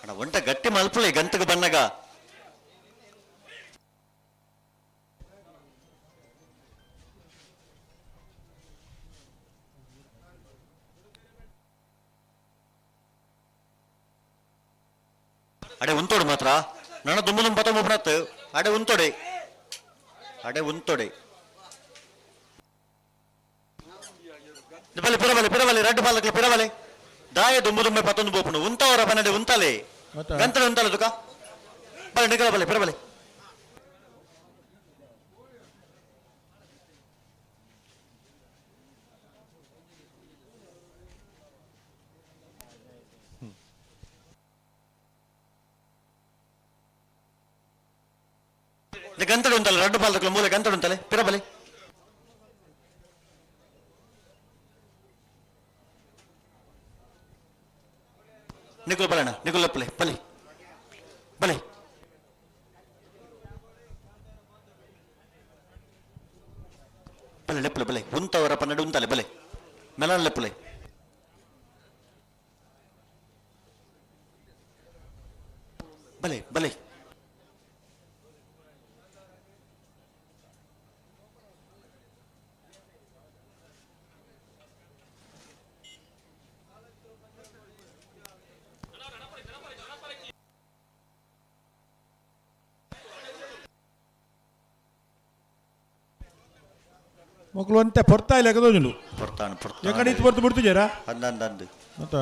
Speaker 10: ಅಣ್ಣ ಒಂಟ ಗಟ್ಟಿ ಮಲ್ಪುಲೆ ಗಂತకు ಬನ್ನಗ. ಅಡೆ ಉಂತೋಡು ಮಾತ್ರ ನನ್ನ ದುಂಬು ದುಂಬ ಪತ್ತೊಂಬ ಅಡೆ ಉಂತೋಡೆ ಅಡೆ ಉಂತೋಡೆ ಬಲೆ ಪಿರಬಲೆ ಪಿರಬಲೆ ರಡ್ಡು ಪಾಲಕ್ಲೆ ಪಿರಬಲೆ ದಾಯ ದುಂಬು ದುಂಬೆ ಪತ್ತೊಂದು ಬೋಪುನು ಉಂತವರ ಪನ್ನಡೆ ಉಂತಲೆ.
Speaker 1: ಮತ್ತ?
Speaker 10: ಗಂತಲೆ ಉಂತಲೆ ತುಕ ಬಲೆ ನಿಕಲ ಬಲೆ ಪಿರಬಲೆ ಗಂತಡೆ ಉಂತಲೆ ರಡ್ಡು ಪಾಲಕ್ಲೆ ಮೂಲೆ ಗಂತಡೆ ಉಂತಲೆ ಪಿರಬಲೆ ನಿಕುಲ್ ಬಲಣ್ಣ ನಿಕುಲ್ ಲಪ್ಪಲೆ ಬಲೆ ಬಲೆ ಬಲೆ ಲೆಪ್ಪಲೆ ಬಲೆ ಉಂತವರ ಪನ್ನಡು ಉಂತಲೆ ಬಲೆ ಮೆಲನ್ ಲೆಪ್ಪಲೆ ಬಲೆ ಬಲೆ.
Speaker 1: ಮೊಕ್ಲು ಒಂತೆ ಪೊರ್ತಾ ಇಲ್ಲ ತೋಜುಂಡು.
Speaker 10: ಪೊರ್ತಾನು ಪೊರ್ತಾನು.
Speaker 1: ಎಕಡೆ ಇತ್ತು ಪೊರ್ತು ಬಿಡ್ತಿದ್ದೀರಾ?
Speaker 10: ಅಂದ ಅಂದ ಅಂದು.
Speaker 1: ಮತ್ತ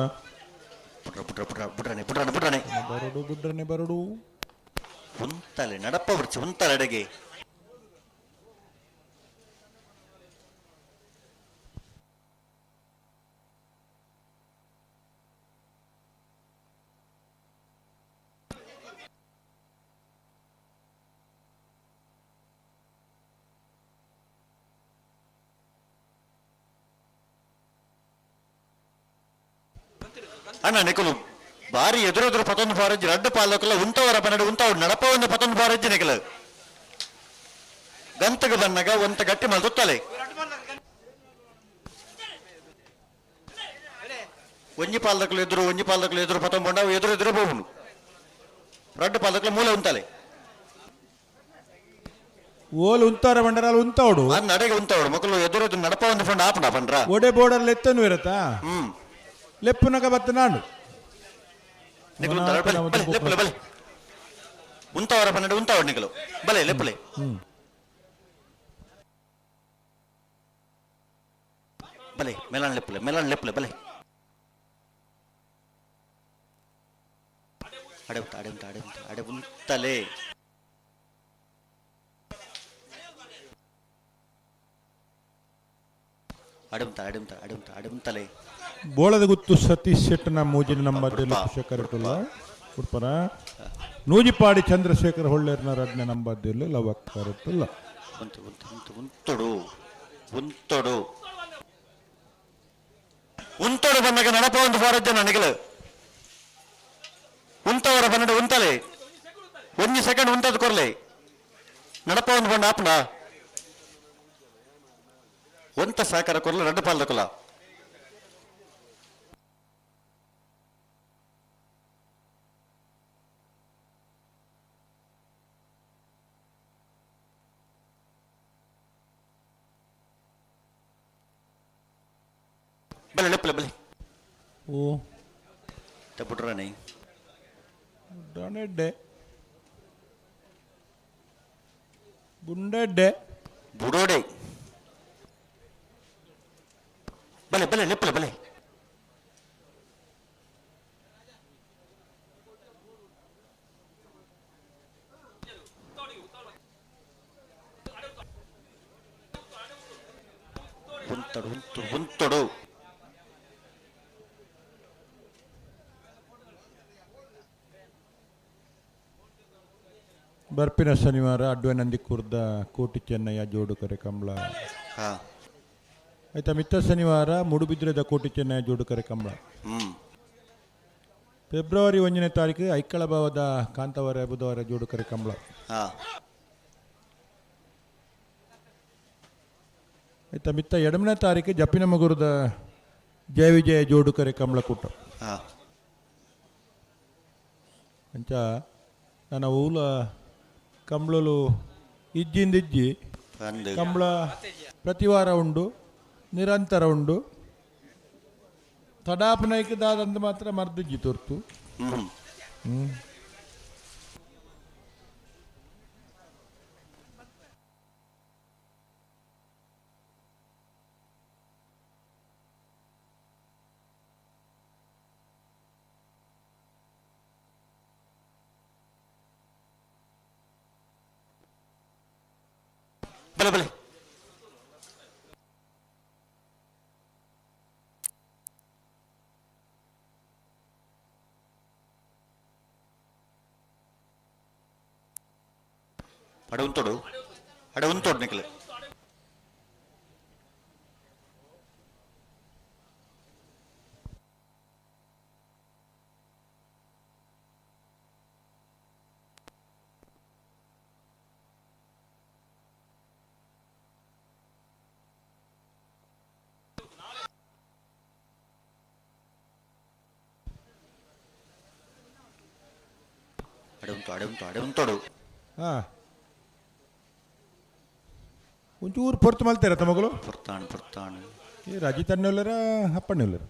Speaker 10: ಪುಟ್ರ ಪುಟ್ರ ಪುಟ್ರ ಪುಟ್ರನೆ ಪುಟ್ರನೆ ಪುಟ್ರನೆ.
Speaker 1: ಬರಡು ಬುಡ್ರನೆ ಬರಡು.
Speaker 10: ಉಂತಲೆ ನಡಪ ಬರ್ಚಿ ಉಂತಲೆ ಅಡಗೆ. ಅಣ್ಣ ನಿಕಲು ಬಾರಿ ಎದುರೆದುರು ಪತೊಂದು ಫಾರಜ್ಜಿ ರಡ್ಡು ಪಾಲಕಲ ಉಂತವರ ಪನ್ನಡು ಉಂತವ್ ನಡಪ ಒಂದು ಪತೊಂದು ಫಾರಜ್ಜಿ ನಿಕಲು ಗಂತಗ ಬನ್ನಗ ಒಂತ ಗಟ್ಟಿ ಮಲ್ತೊತ್ತಲೆ ಒಂಜಿ ಪಾಲಕಲು ಎದುರು ಒಂಜಿ ಪಾಲಕಲು ಎದುರು ಪತೊಂದು ಪಂಡ ಎದುರು ಎದುರು ಬೋಗುನು ರಡ್ಡು ಪಾಲಕಲ ಮೂಲೆ ಉಂತಲೆ.
Speaker 1: ಓಲ್ ಉಂತಾರ ಬಂಡರಾಲ್ ಉಂತಾವಡು.
Speaker 10: ನಡೆಗೆ ಉಂತಾವಡು ಮಕ್ಕಳು ಎದುರು ಎದುರು ನಡಪ ಒಂದು ಫಂಡ್ ಆಪಣ ಪಂಡ್ರ.
Speaker 1: ಒಡೆ ಬೋರ್ಡರ್ ಲೆತ್ತನು ಇರತ್ತಾ?
Speaker 10: ಹ್ಮ್.
Speaker 1: ಲೆಪ್ಪುನಗ ಬತ್ತ ನಾಡು.
Speaker 10: ನಿಕಲು ಉಂತಾರ ಬಲೆ ಬಲೆ ಲೆಪ್ಪುಲೆ ಬಲೆ ಉಂತಾವರ ಪನ್ನಡು ಉಂತಾವಡು ನಿಕಲು ಬಲೆ ಲೆಪ್ಪುಲೆ ಬಲೆ ಮೆಲಾನ್ ಲೆಪ್ಪುಲೆ ಮೆಲಾನ್ ಲೆಪ್ಪುಲೆ ಬಲೆ ಅಡೆ ಉಂತ ಅಡೆ ಉಂತ ಅಡೆ ಉಂತ ಅಡೆ ಉಂತಲೆ ಅಡೆ ಉಂತ ಅಡೆ ಉಂತ ಅಡೆ ಉಂತ ಅಡೆ ಉಂತಲೆ.
Speaker 1: ಬೋಳದ ಗುತ್ತು ಸತೀಶ್ ಶೆಟ್ಟನ ಮೂಜಿನ ನಂಬರ್ ಶೇಖರ್ ಉಡ್ಪನ ನೂಜಿಪಾಡಿ ಚಂದ್ರಶೇಖರ್ ಹೊಳ್ಳೇರ್ನ ರಡ್ನ ನಂಬರ್ ಲವಕ್ಕರಟ್ಟುಲ್ಲ.
Speaker 10: ಉಂತು ಉಂತು ಉಂತು ಉಂತೊಡು ಉಂತೊಡು ಉಂತೊಡು ಬಂದಾಗ ನಡಪ ಒಂದು ಫಾರಜ್ಜ ನನಗಲು ಉಂತವರ ಬನ್ನಡ ಉಂತಲೆ ಒಂಜಿ ಸೆಕೆಂಡ್ ಉಂತದ ಕೊರ್ಲೆ ನಡಪ ಒಂದು ಬಂಡ ಆಪಣ ಒಂತ ಸಹಕಾರ ಕೊರ್ಲ ರಡ್ಡು ಪಾಲ್ದ ಕೊಲ. ಬಲೆ ಲೆಪ್ಪಲೆ ಬಲೆ.
Speaker 1: ಓ
Speaker 10: ಬುಡ್ರಾಣಿ
Speaker 1: ಬುಡ್ರಾಣೆಡ್ಡೆ ಬುಂಡೆಡ್ಡೆ
Speaker 10: ಬುಡೋಡೆ ಬಲೆ ಬಲೆ ಲೆಪ್ಪಲೆ ಬಲೆ. ಉಂತಡು ಉಂತು ಉಂತೊಡು.
Speaker 1: ಬರ್ಪಿನ ಶನಿವಾರ ಅಡ್ವೆ ನಂದಿ ಕುರ್ದ ಕೋಟಿ ಚೆನ್ನಯ್ಯ ಜೋಡುಕರೆ ಕಂಬಳ.
Speaker 10: ಹಾ.
Speaker 1: ಆಯ್ತಾ ಮಿತ್ತ ಶನಿವಾರ ಮೂಡುಬಿದ್ರೆದ ಕೋಟಿ ಚೆನ್ನಯ್ಯ ಜೋಡುಕರೆ ಕಂಬಳ. ಫೆಬ್ರವರಿ 1ನೇ ತಾರೀಕು ಐಕ್ಕಳಭಾವದ ಕಾಂತವಾರ ಬುಧವಾರ ಜೋಡುಕರೆ ಕಂಬಳ.
Speaker 10: ಹಾ.
Speaker 1: ಆಯ್ತಾ ಮಿತ್ತ 2ನೇ ತಾರೀಕು ಜಪ್ಪಿನಮಗುರದ ಜಯ ವಿಜಯ ಜೋಡುಕರೆ ಕಂಬಳ ಕೂಟ.
Speaker 10: ಹಾ.
Speaker 1: ಅಂಚ ನನ್ನ ಊಲ ಕಂಬಳಲು ಇಜ್ಜಿಂದ ಇಜ್ಜಿ ಕಂಬಳ ಪ್ರತಿ ವಾರ ಉಂಡು, ನಿರಂತರ ಉಂಡು. ತಡಾಪನೈಕದಾದಂದು ಮಾತ್ರ ಮರ್ದಿಜ್ಜಿ ತೋರ್ತು.
Speaker 10: ಹ್ಮ್. ಬಲೆ ಬಲೆ ಅಡೆ ಉಂತೊಡು ಅಡೆ ಉಂತೊಡು ನಿಕಲೆ. ಅಡೆ ಉಂಟು ಅಡೆ ಉಂಟು ಅಡೆ ಉಂತೊಡು.
Speaker 1: ಹಾ ಒಂಚೂರು ಪೊರ್ತು ಮಲ್ತೇರ ತಮಗಳು?
Speaker 10: ಪೊರ್ತಾಣು ಪೊರ್ತಾಣು.
Speaker 1: ಈ ರಜಿತ್ ಅಣ್ಣುಲ್ಲರ ಅಪ್ಪಣ್ಣುಲ್ಲರ?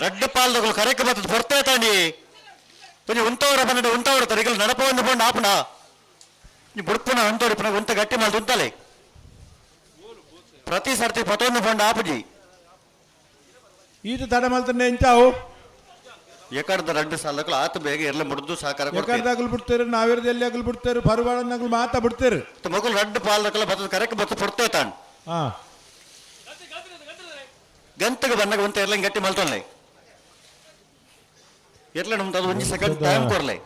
Speaker 10: ರಡ್ಡು ಪಾಲ್ದಗಳು ಕರೆಕ್ ಬತ್ತದ ಹೊರ್ತೆ ತಾಂಡಿ ಒಂಜಿ ಉಂತವರ ಬನ್ನಡ ಉಂತವರ ತರಿಗಲ್ ನಡಪ ಒಂದು ಪಂಡ ಆಪುಣ ನೀ ಬುಡ್ಪುನ ಉಂತವರಿ ಪುನ ಉಂತ ಗಟ್ಟಿ ಮಲ್ತು ಉಂತಲೆ ಪ್ರತಿ ಸರ್ತಿ ಪತೊಂದು ಪಂಡ ಆಪುಜಿ
Speaker 1: ಈತ ತಡ ಮಲ್ತಂಡೆ ಎಂಚಾವು
Speaker 10: ಎಕಡ್ದ ರಡ್ಡು ಸಾಲಗಳು ಆತ ಬೇಗ ಎಲ್ಲ ಮುಡ್ದು ಸಹಕಾರ ಕೊಡ್ತೀರಿ
Speaker 1: ಎಕಡ್ದಾಗಲು ಬಿಡ್ತೇರು ನಾವಿರದ ಎಲ್ಲಿ ಆಗಲು ಬಿಡ್ತೇರು ಪರುವಾಡನಾಗಲು ಮಾತಾ ಬಿಡ್ತೇರು
Speaker 10: ಮಗುಲು ರಡ್ಡು ಪಾಲ್ದಕಲ ಬತ್ತದ ಕರೆಕ್ ಬತ್ತ ಪೊಡ್ತೇ ತಾಂಡ್
Speaker 1: ಹಾ
Speaker 10: ಗಂತಗೆ ಬನ್ನಗ ಉಂತ ಎರ್ಲ ಗಟ್ಟಿ ಮಲ್ತೊನ್ಲೆ ಎರ್ಲ ನಮ್ದು ಅದು ಒಂಜಿ ಸೆಕೆಂಡ್ ಟೈಮ್ ಕೊರ್ಲೆ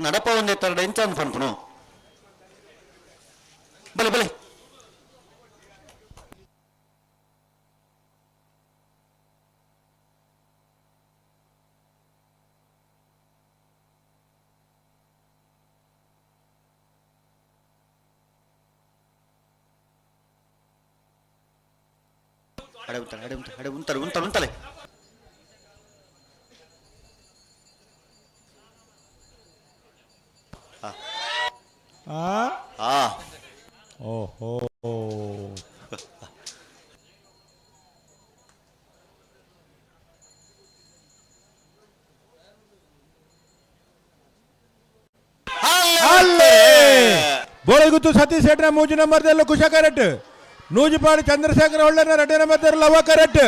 Speaker 10: ನಡಪ ಒಂದೇ ತರಡ ಎಂಚ ಅಂದ್ ಪನ್ಪುನು ಬಲೆ ಬಲೆ ಅಡೆ ಉಂತಲೆ ಅಡೆ ಉಂತಲೆ ಅಡೆ ಉಂತಲೆ ಉಂತಲೆ ಉಂತಲೆ
Speaker 1: ಆ
Speaker 10: ಆ
Speaker 1: ಓಹೋ ಅಲ್ಲೇ ಬೋಳಗುತ್ತು ಸತೀಶ್ ಶೆಟ್ರ ಮೂಜು ನಂಬರ್ದಲ್ಲೂ ಕುಶ ಕರೆಕ್ಟ್ ನೂಜುಪಾಡಿ ಚಂದ್ರಶೇಖರ ಹೊಳ್ಳನ ಎರಡನೇ ನಂಬರ್ ಲವ ಕರೆಕ್ಟ್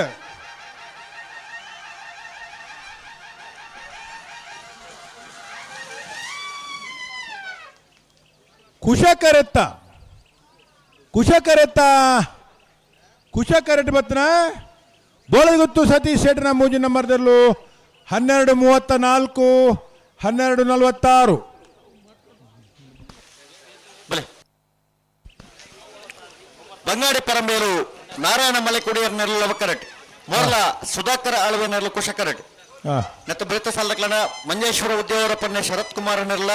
Speaker 1: ಕುಶ ಕರೆತ್ತ ಕುಶ ಕರೆತ್ತ ಕುಶ ಕರೆಕ್ಟ್ ಬತ್ತನ ಬೋಳಗುತ್ತು ಸತೀಶ್ ಶೆಟ್ರ ಮೂಜು ನಂಬರ್ದಲ್ಲೂ 12:34 12:46.
Speaker 10: ಬಲೆ ಬಂಗಾಡಿ ಪರಂಬೇರು ನಾರಾಯಣ ಮಲೆಕುಡಿಯರ್ ನೆರಳು ಲವಕರಟ್ ಮೋರ್ಲ ಸುಧಾಕರ ಆಳ್ವೆ ನೆರಳು ಕುಶಕರಟ್
Speaker 1: ಹಾಂ
Speaker 10: ನೆತ್ತ ಬ್ರಿತ ಸಾಲಕ್ಲನ ಮಂಜೇಶ್ವರ ಉದ್ಯೋಗರಪ್ಪನ ಶರತ್ ಕುಮಾರ್ ನೆರಳ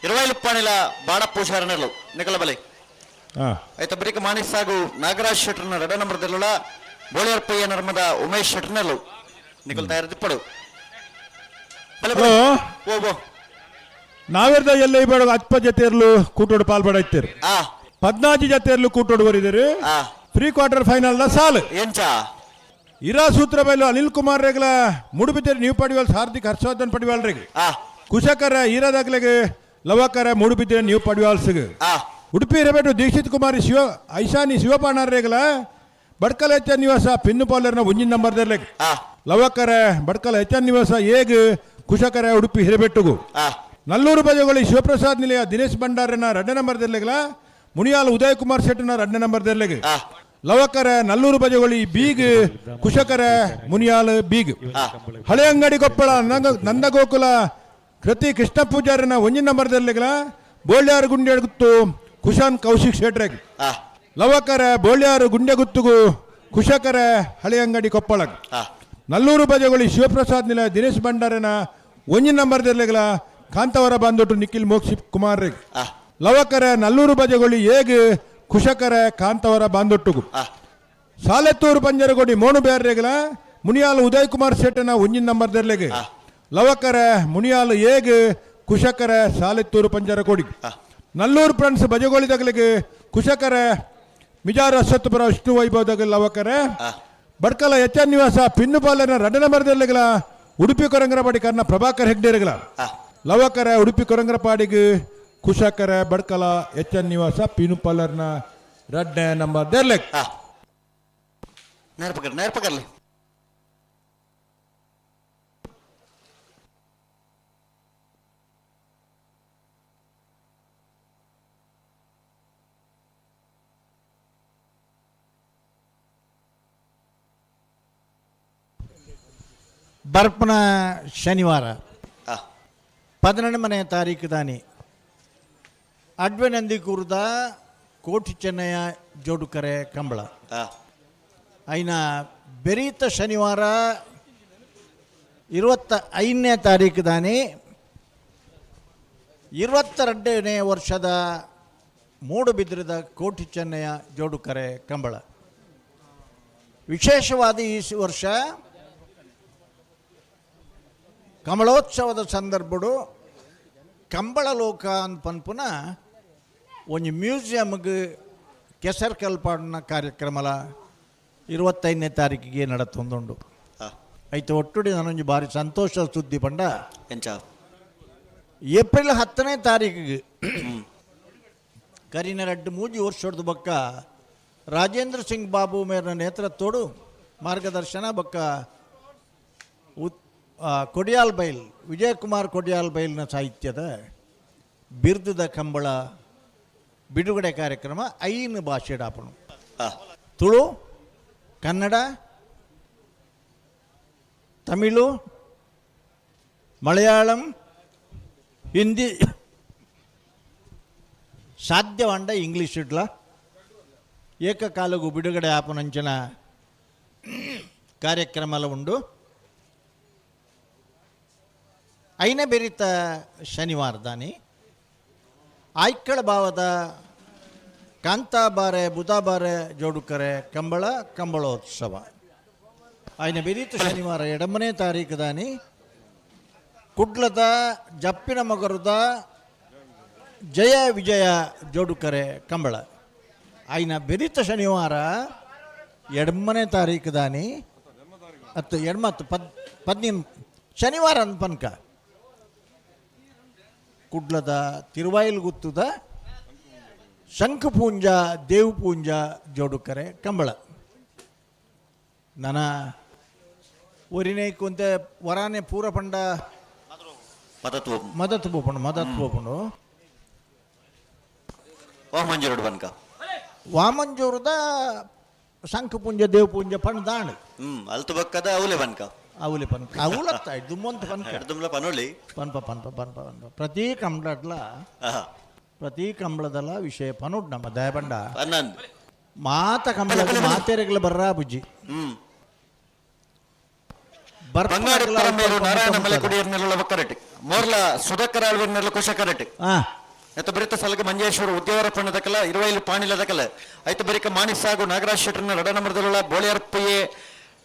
Speaker 10: ಇರವೈಲುಪ್ಪಾಣಿಲ ಬಾಡಪೂಷಾರ ನೆರಳು ನಿಕಲ ಬಲೆ
Speaker 1: ಹಾಂ
Speaker 10: ಆಯ್ತ ಬರಿಕ ಮಾಣಿಸ್ ಸಾಗು ನಾಗರಾಜ್ ಶೆಟ್ಟರ್ನ ರಡ ನಂಬರ್ ದೆಲ್ಲುಳ ಬೋಳಿಯರ್ಪಯ್ಯ ನರ್ಮದ ಉಮೇಶ್ ಶೆಟ್ಟರ್ ನೆರಳು ನಿಕಲ್ ತಯಾರು ದಿಪ್ಪಡು ಬಲೆ ಬಲೆ
Speaker 1: ಹಲೋ
Speaker 10: ಓ ಓ
Speaker 1: ನಾವಿರ್ದ ಎಲ್ಲ ಇಬೇಡ ಅತ್ಪ ಜೊತೆಯರ್ಲು ಕೂಟೋಡು ಪಾಲ್ಬಡ ಇತ್ತೀರಿ
Speaker 10: ಆ
Speaker 1: ಪದ್ನಾಜಿ ಜೊತೆಯರ್ಲು ಕೂಟೋಡು ಬರಿದಿರಿ
Speaker 10: ಆ
Speaker 1: ಪ್ರೀ ಕ್ವಾರ್ಟರ್ ಫೈನಲ್ ದ ಸಾಲು
Speaker 10: ಎಂಚ
Speaker 1: ಇರಾ ಸೂತ್ರ ಬೈಲು ಅನಿಲ್ ಕುಮಾರ್ ರೇಗ್ಲ ಮೂಡುಬಿದಿರೆ ನೀವು ಪಡಿವಾಲ್ ಹಾರ್ದಿಕ್ ಹರ್ಷವರ್ಧನ್ ಪಡಿವಾಲ್ ರೇಗ್
Speaker 10: ಆ
Speaker 1: ಕುಶಕರ ಹೀರಾದಾಗ್ಲೆಗೆ ಲವಕರ ಮೂಡುಬಿದಿರೆ ನೀವು ಪಡಿವಾಲ್ಸಿಗೆ
Speaker 10: ಆ
Speaker 1: ಉಡುಪಿ ಇರಬೇಕು ದೀಕ್ಷಿತ್ ಕುಮಾರಿ ಶಿವ ಐಶಾನಿ ಶಿವಪಾಣರ್ ರೇಗ್ಲ ಬಡ್ಕಲ್ ಎಚ್ ನಿವಾಸ ಪಿನ್ನು ಪಾಲರ್ನ ಒಂಜಿನ ನಂಬರ್ ದರ್ಲೆಗ್
Speaker 10: ಆ
Speaker 1: ಲವಕರ ಬಡ್ಕಲ್ ಎಚ್ ನಿವಾಸ ಏಗ್ ಕುಶಕರ ಉಡುಪಿ ಹಿರೇಬೆಟ್ಟುಗು
Speaker 10: ಆ
Speaker 1: ನಲ್ಲೂರು ಬಜಗೊಳಿ ಶಿವಪ್ರಸಾದ್ ನಿಲಯ ದಿನೇಶ್ ಭಂಡಾರನ ಎರಡನೇ ನಂಬರ್ ದರ್ಲೆಗ್ಲ ಮುನಿಯಾಲ್ ಉದಯ್ ಕುಮಾರ್ ಶೆಟ್ಟನ ಎರಡನೇ ನಂಬರ್ ದರ್ಲೆಗ್
Speaker 10: ಆ
Speaker 1: ಲವಕರ ನಲ್ಲೂರು ಬಜಗೊಳಿ ಬೀಗ್ ಕುಶಕರ ಮುನಿಯಾಲ್ ಬೀಗ್
Speaker 10: ಆ
Speaker 1: ಹಳೆ ಅಂಗಡಿ ಕೊಪ್ಪಳ ನಂದಗೋಕುಲ ಕೃತಿ ಕೃಷ್ಣ ಪೂಜಾರನ ಒಂಜಿನ ನಂಬರ್ ದರ್ಲೆಗ್ಲ ಬೋಳ್ಯಾರು ಗುಂಡೆ ಗುತ್ತು ಕುಶಾನ್ ಕೌಶಿಕ್ ಶೆಟ್ರೆಗ್
Speaker 10: ಆ
Speaker 1: ಲವಕರ ಬೋಳ್ಯಾರು ಗುಂಡೆಗುತ್ತುಗು ಕುಶಕರ ಹಳೆ ಅಂಗಡಿ ಕೊಪ್ಪಳ
Speaker 10: ಆ
Speaker 1: ನಲ್ಲೂರು ಬಜಗೊಳಿ ಶಿವಪ್ರಸಾದ್ ನಿಲಯ ದಿನೇಶ್ ಭಂಡಾರನ ಒಂಜಿನ ನಂಬರ್ ದರ್ಲೆಗ್ಲ ಕಾಂತವರ ಬಾಂದೊಟ್ಟು ನಿಖಿಲ್ ಮೋಕ್ಷಿ ಕುಮಾರ್ ರೆಗ್
Speaker 10: ಆ
Speaker 1: ಲವಕರ ನಲ್ಲೂರು ಬಜಗೊಳಿ ಏಗ್ ಕುಶಕರ ಕಾಂತವರ ಬಾಂದೊಟ್ಟುಗು
Speaker 10: ಆ
Speaker 1: ಸಾಲೆತ್ತೂರು ಪಂಜರಗೋಡಿ ಮೋನು ಬೇರ್ರೆಗಲ ಮುನಿಯಾಲ್ ಉದಯ್ ಕುಮಾರ್ ಶೆಟ್ಟನ ಒಂಜಿನ ನಂಬರ್ ದರ್ಲೆಗ್ ಲವಕರ ಮುನಿಯಾಲ್ ಏಗ್ ಕುಶಕರ ಸಾಲೆತ್ತೂರು ಪಂಜರಕೋಡಿ ನಲ್ಲೂರು ಫ್ರೆಂಡ್ಸ್ ಬಜಗೋಳಿ ತಗಲಿಗೆ ಕುಶಕರ ಮಿಜಾರ್ ಅಶ್ವತ್ಥಪುರ ವಿಷ್ಣು ವೈಭವದಾಗ ಲವಕರ ಬಡ್ಕಲ ಎಚ್ ಎನ್ ನಿವಾಸ ಪಿನ್ನುಪಾಲನ ರಡ್ಡ ನಂಬರ್ ದರ್ಲೆಗಲ ಉಡುಪಿ ಕೊರಂಗರಪಾಡಿ ಕರ್ನ ಪ್ರಭಾಕರ್ ಹೆಗ್ಡೇರ್ಗಲ
Speaker 10: ಆ
Speaker 1: ಲವಕರ ಉಡುಪಿ ಕೊರಂಗರಪಾಡಿಗೆ ಕುಶಕರ ಬಡ್ಕಲ ಎಚ್ ಎನ್ ನಿವಾಸ ಪಿನುಪಾಲರ್ನ ರಡ್ಡ ನಂಬರ್ ದರ್ಲೆಗ್
Speaker 10: ಆ ನೇರ ಪಕಡ್ ನೇರ ಪಕಡ್ಲಿ
Speaker 11: ಬರ್ಪನ ಶನಿವಾರ
Speaker 10: ಆ
Speaker 11: 18ನೇ ತಾರೀಕು ದಾನಿ ಅಡ್ವೆನಂದಿ ಕೂರ್ದ ಕೋಟಿ ಚೆನ್ನಯ್ಯ ಜೋಡುಕರೆ ಕಂಬಳ
Speaker 10: ಆ
Speaker 11: ಐನ ಬೆರೀತ ಶನಿವಾರ 25ನೇ ತಾರೀಕು ದಾನಿ 22ನೇ ವರ್ಷದ ಮೂಡುಬಿದ್ರದ ಕೋಟಿ ಚೆನ್ನಯ್ಯ ಜೋಡುಕರೆ ಕಂಬಳ. ವಿಶೇಷವಾದ ಈ ವರ್ಷ ಕಮಲೋತ್ಸವದ ಸಂದರ್ಭಡು ಕಂಬಳ ಲೋಕ ಅಂದ್ ಪನ್ಪುನ ಒಂಜಿ ಮ್ಯೂಸಿಯಮ್ಗೆ ಕೆಸರು ಕಲ್ಪಾಡಿನ ಕಾರ್ಯಕ್ರಮಲ 25ನೇ ತಾರೀಕಿಗೆ ನಡತೊಂದುಂಡು.
Speaker 10: ಆ
Speaker 11: ಐತ ಒಟ್ಟುಡಿ ನಾನೊಂಜಿ ಬಾರಿ ಸಂತೋಷ ಸುದ್ದಿ ಪಂಡ
Speaker 10: ಎಂಚ
Speaker 11: ಏಪ್ರಿಲ್ 10ನೇ ತಾರೀಕಿಗೆ ಕರಿನ ರಡ್ಡು ಮೂಜಿ ವರ್ಷದ ಬೊಕ್ಕ ರಾಜೇಂದ್ರ ಸಿಂಗ್ ಬಾಬು ಮೇರ್ನ ನೇತೃತ್ವಡು ಮಾರ್ಗದರ್ಶನ ಬೊಕ್ಕ ಕೊಡಿಯಾಲ್ ಬೈಲ್ ವಿಜಯಕುಮಾರ್ ಕೊಡಿಯಾಲ್ ಬೈಲ್ನ ಸಾಹಿತ್ಯದ ಬಿರ್ದದ ಕಂಬಳ ಬಿಡುಗಡೆ ಕಾರ್ಯಕ್ರಮ 5 ಭಾಷೆಡಾಪಣು. ತುಳು, ಕನ್ನಡ, ತಮಿಳು, ಮಲಯಾಳಂ, ಹಿಂದಿ, ಸಾಧ್ಯವಾಂಡ ಇಂಗ್ಲೀಷ್ ಇಡ್ಲ ಏಕಕಾಲಗೂ ಬಿಡುಗಡೆ ಆಪನಂಚಿನ ಕಾರ್ಯಕ್ರಮಲ ಉಂಡು. ಐನ ಬೆರಿತ ಶನಿವಾರ ದಾನಿ ಆಯ್ಕಳ ಭಾವದ ಕಾಂತಾಬಾರೆ ಬುಧಾಬಾರೆ ಜೋಡುಕರೆ ಕಂಬಳ ಕಂಬಳೋತ್ಸವ. ಐನ ಬೆರಿತ ಶನಿವಾರ 8ನೇ ತಾರೀಕು ದಾನಿ ಕುಡ್ಲದ ಜಪ್ಪಿನ ಮಗರುದ ಜಯ ವಿಜಯ ಜೋಡುಕರೆ ಕಂಬಳ. ಐನ ಬೆರಿತ ಶನಿವಾರ 8ನೇ ತಾರೀಕು ದಾನಿ ಅತ್ತು ಎಡ್ಮತ್ತು 15 ಶನಿವಾರ ಪನ್ಕ ಕುಡ್ಲದ ತಿರುವಾಯಿಲ್ಗುತ್ತದ ಶಂಖಪೂಂಜ ದೇವಪೂಂಜ ಜೋಡುಕರೆ ಕಂಬಳ. ನನ ಒರಿನೇ ಕುಂತೆ ವರಾನೆ ಪೂರ ಪಂಡ
Speaker 10: ಮದತ್
Speaker 11: ಮದತ್ ಬೋಪುಂಡು ಮದತ್ ಬೋಪುಂಡು.
Speaker 10: ವಾಮಂಜೂರುಡು ಬನ್ಕ
Speaker 11: ವಾಮಂಜೂರದ ಶಂಖಪುಂಜ ದೇವಪುಂಜ ಪಂಡ ದಾಣು.
Speaker 10: ಅಲ್ತು ಬಕ್ಕದ ಅವಲೆ ಬನ್ಕ
Speaker 11: ಅವಲೆ ಪನ್ಕ ಅವಲತ್ತ ದುಮ್ಮಂತ ಪನ್ಕ
Speaker 10: ದುಮ್ಲ ಪನೊಳಿ
Speaker 11: ಪನ್ಪ ಪನ್ಪ ಪನ್ಪ ಪನ್ಪ ಪ್ರತಿ ಕಂಬಳಡ್ಲ ಪ್ರತಿ ಕಂಬಳದಲ್ಲ ವಿಷಯ ಪನೊಡ್ ನಮ್ಮ ದಯಬಂಡ ಮಾತ ಕಂಬಳ ಮಾತೆರೆಗಳ ಬರ್ರಾ ಬುಜ್ಜಿ.
Speaker 10: ಬಂಗಾಡಿ ಪರಮೇರು ನಾರಾಯಣ ಮಲೆಕುಡಿಯರ್ನೆಲ್ಲ ಬಕ್ಕರೆಟ್ಟಿ ಮೋರ್ಲ ಸುಧಾಕರ್ ಆಳ್ವೆರ್ನೆಲ್ಲ ಕುಶಕರೆಟ್ಟಿ ಎತ್ತ ಬರಿತ ಸಲಗ ಮಂಜೇಶ್ವರ ಉದ್ಯವರ ಪಣ್ಣದಕಲ ಇರುವೈಲು ಪಾಣಿಲದಕಲ ಐತ ಬರಿಕ ಮಾಣಿಸಾಗು ನಾಗರಾಜ್ ಶೆಟ್ಟರ್ನ ರಡ ನಂಬರ್ದಲ್ಲ ಬೋಳಿಯರ್ಪಯ್ಯೆ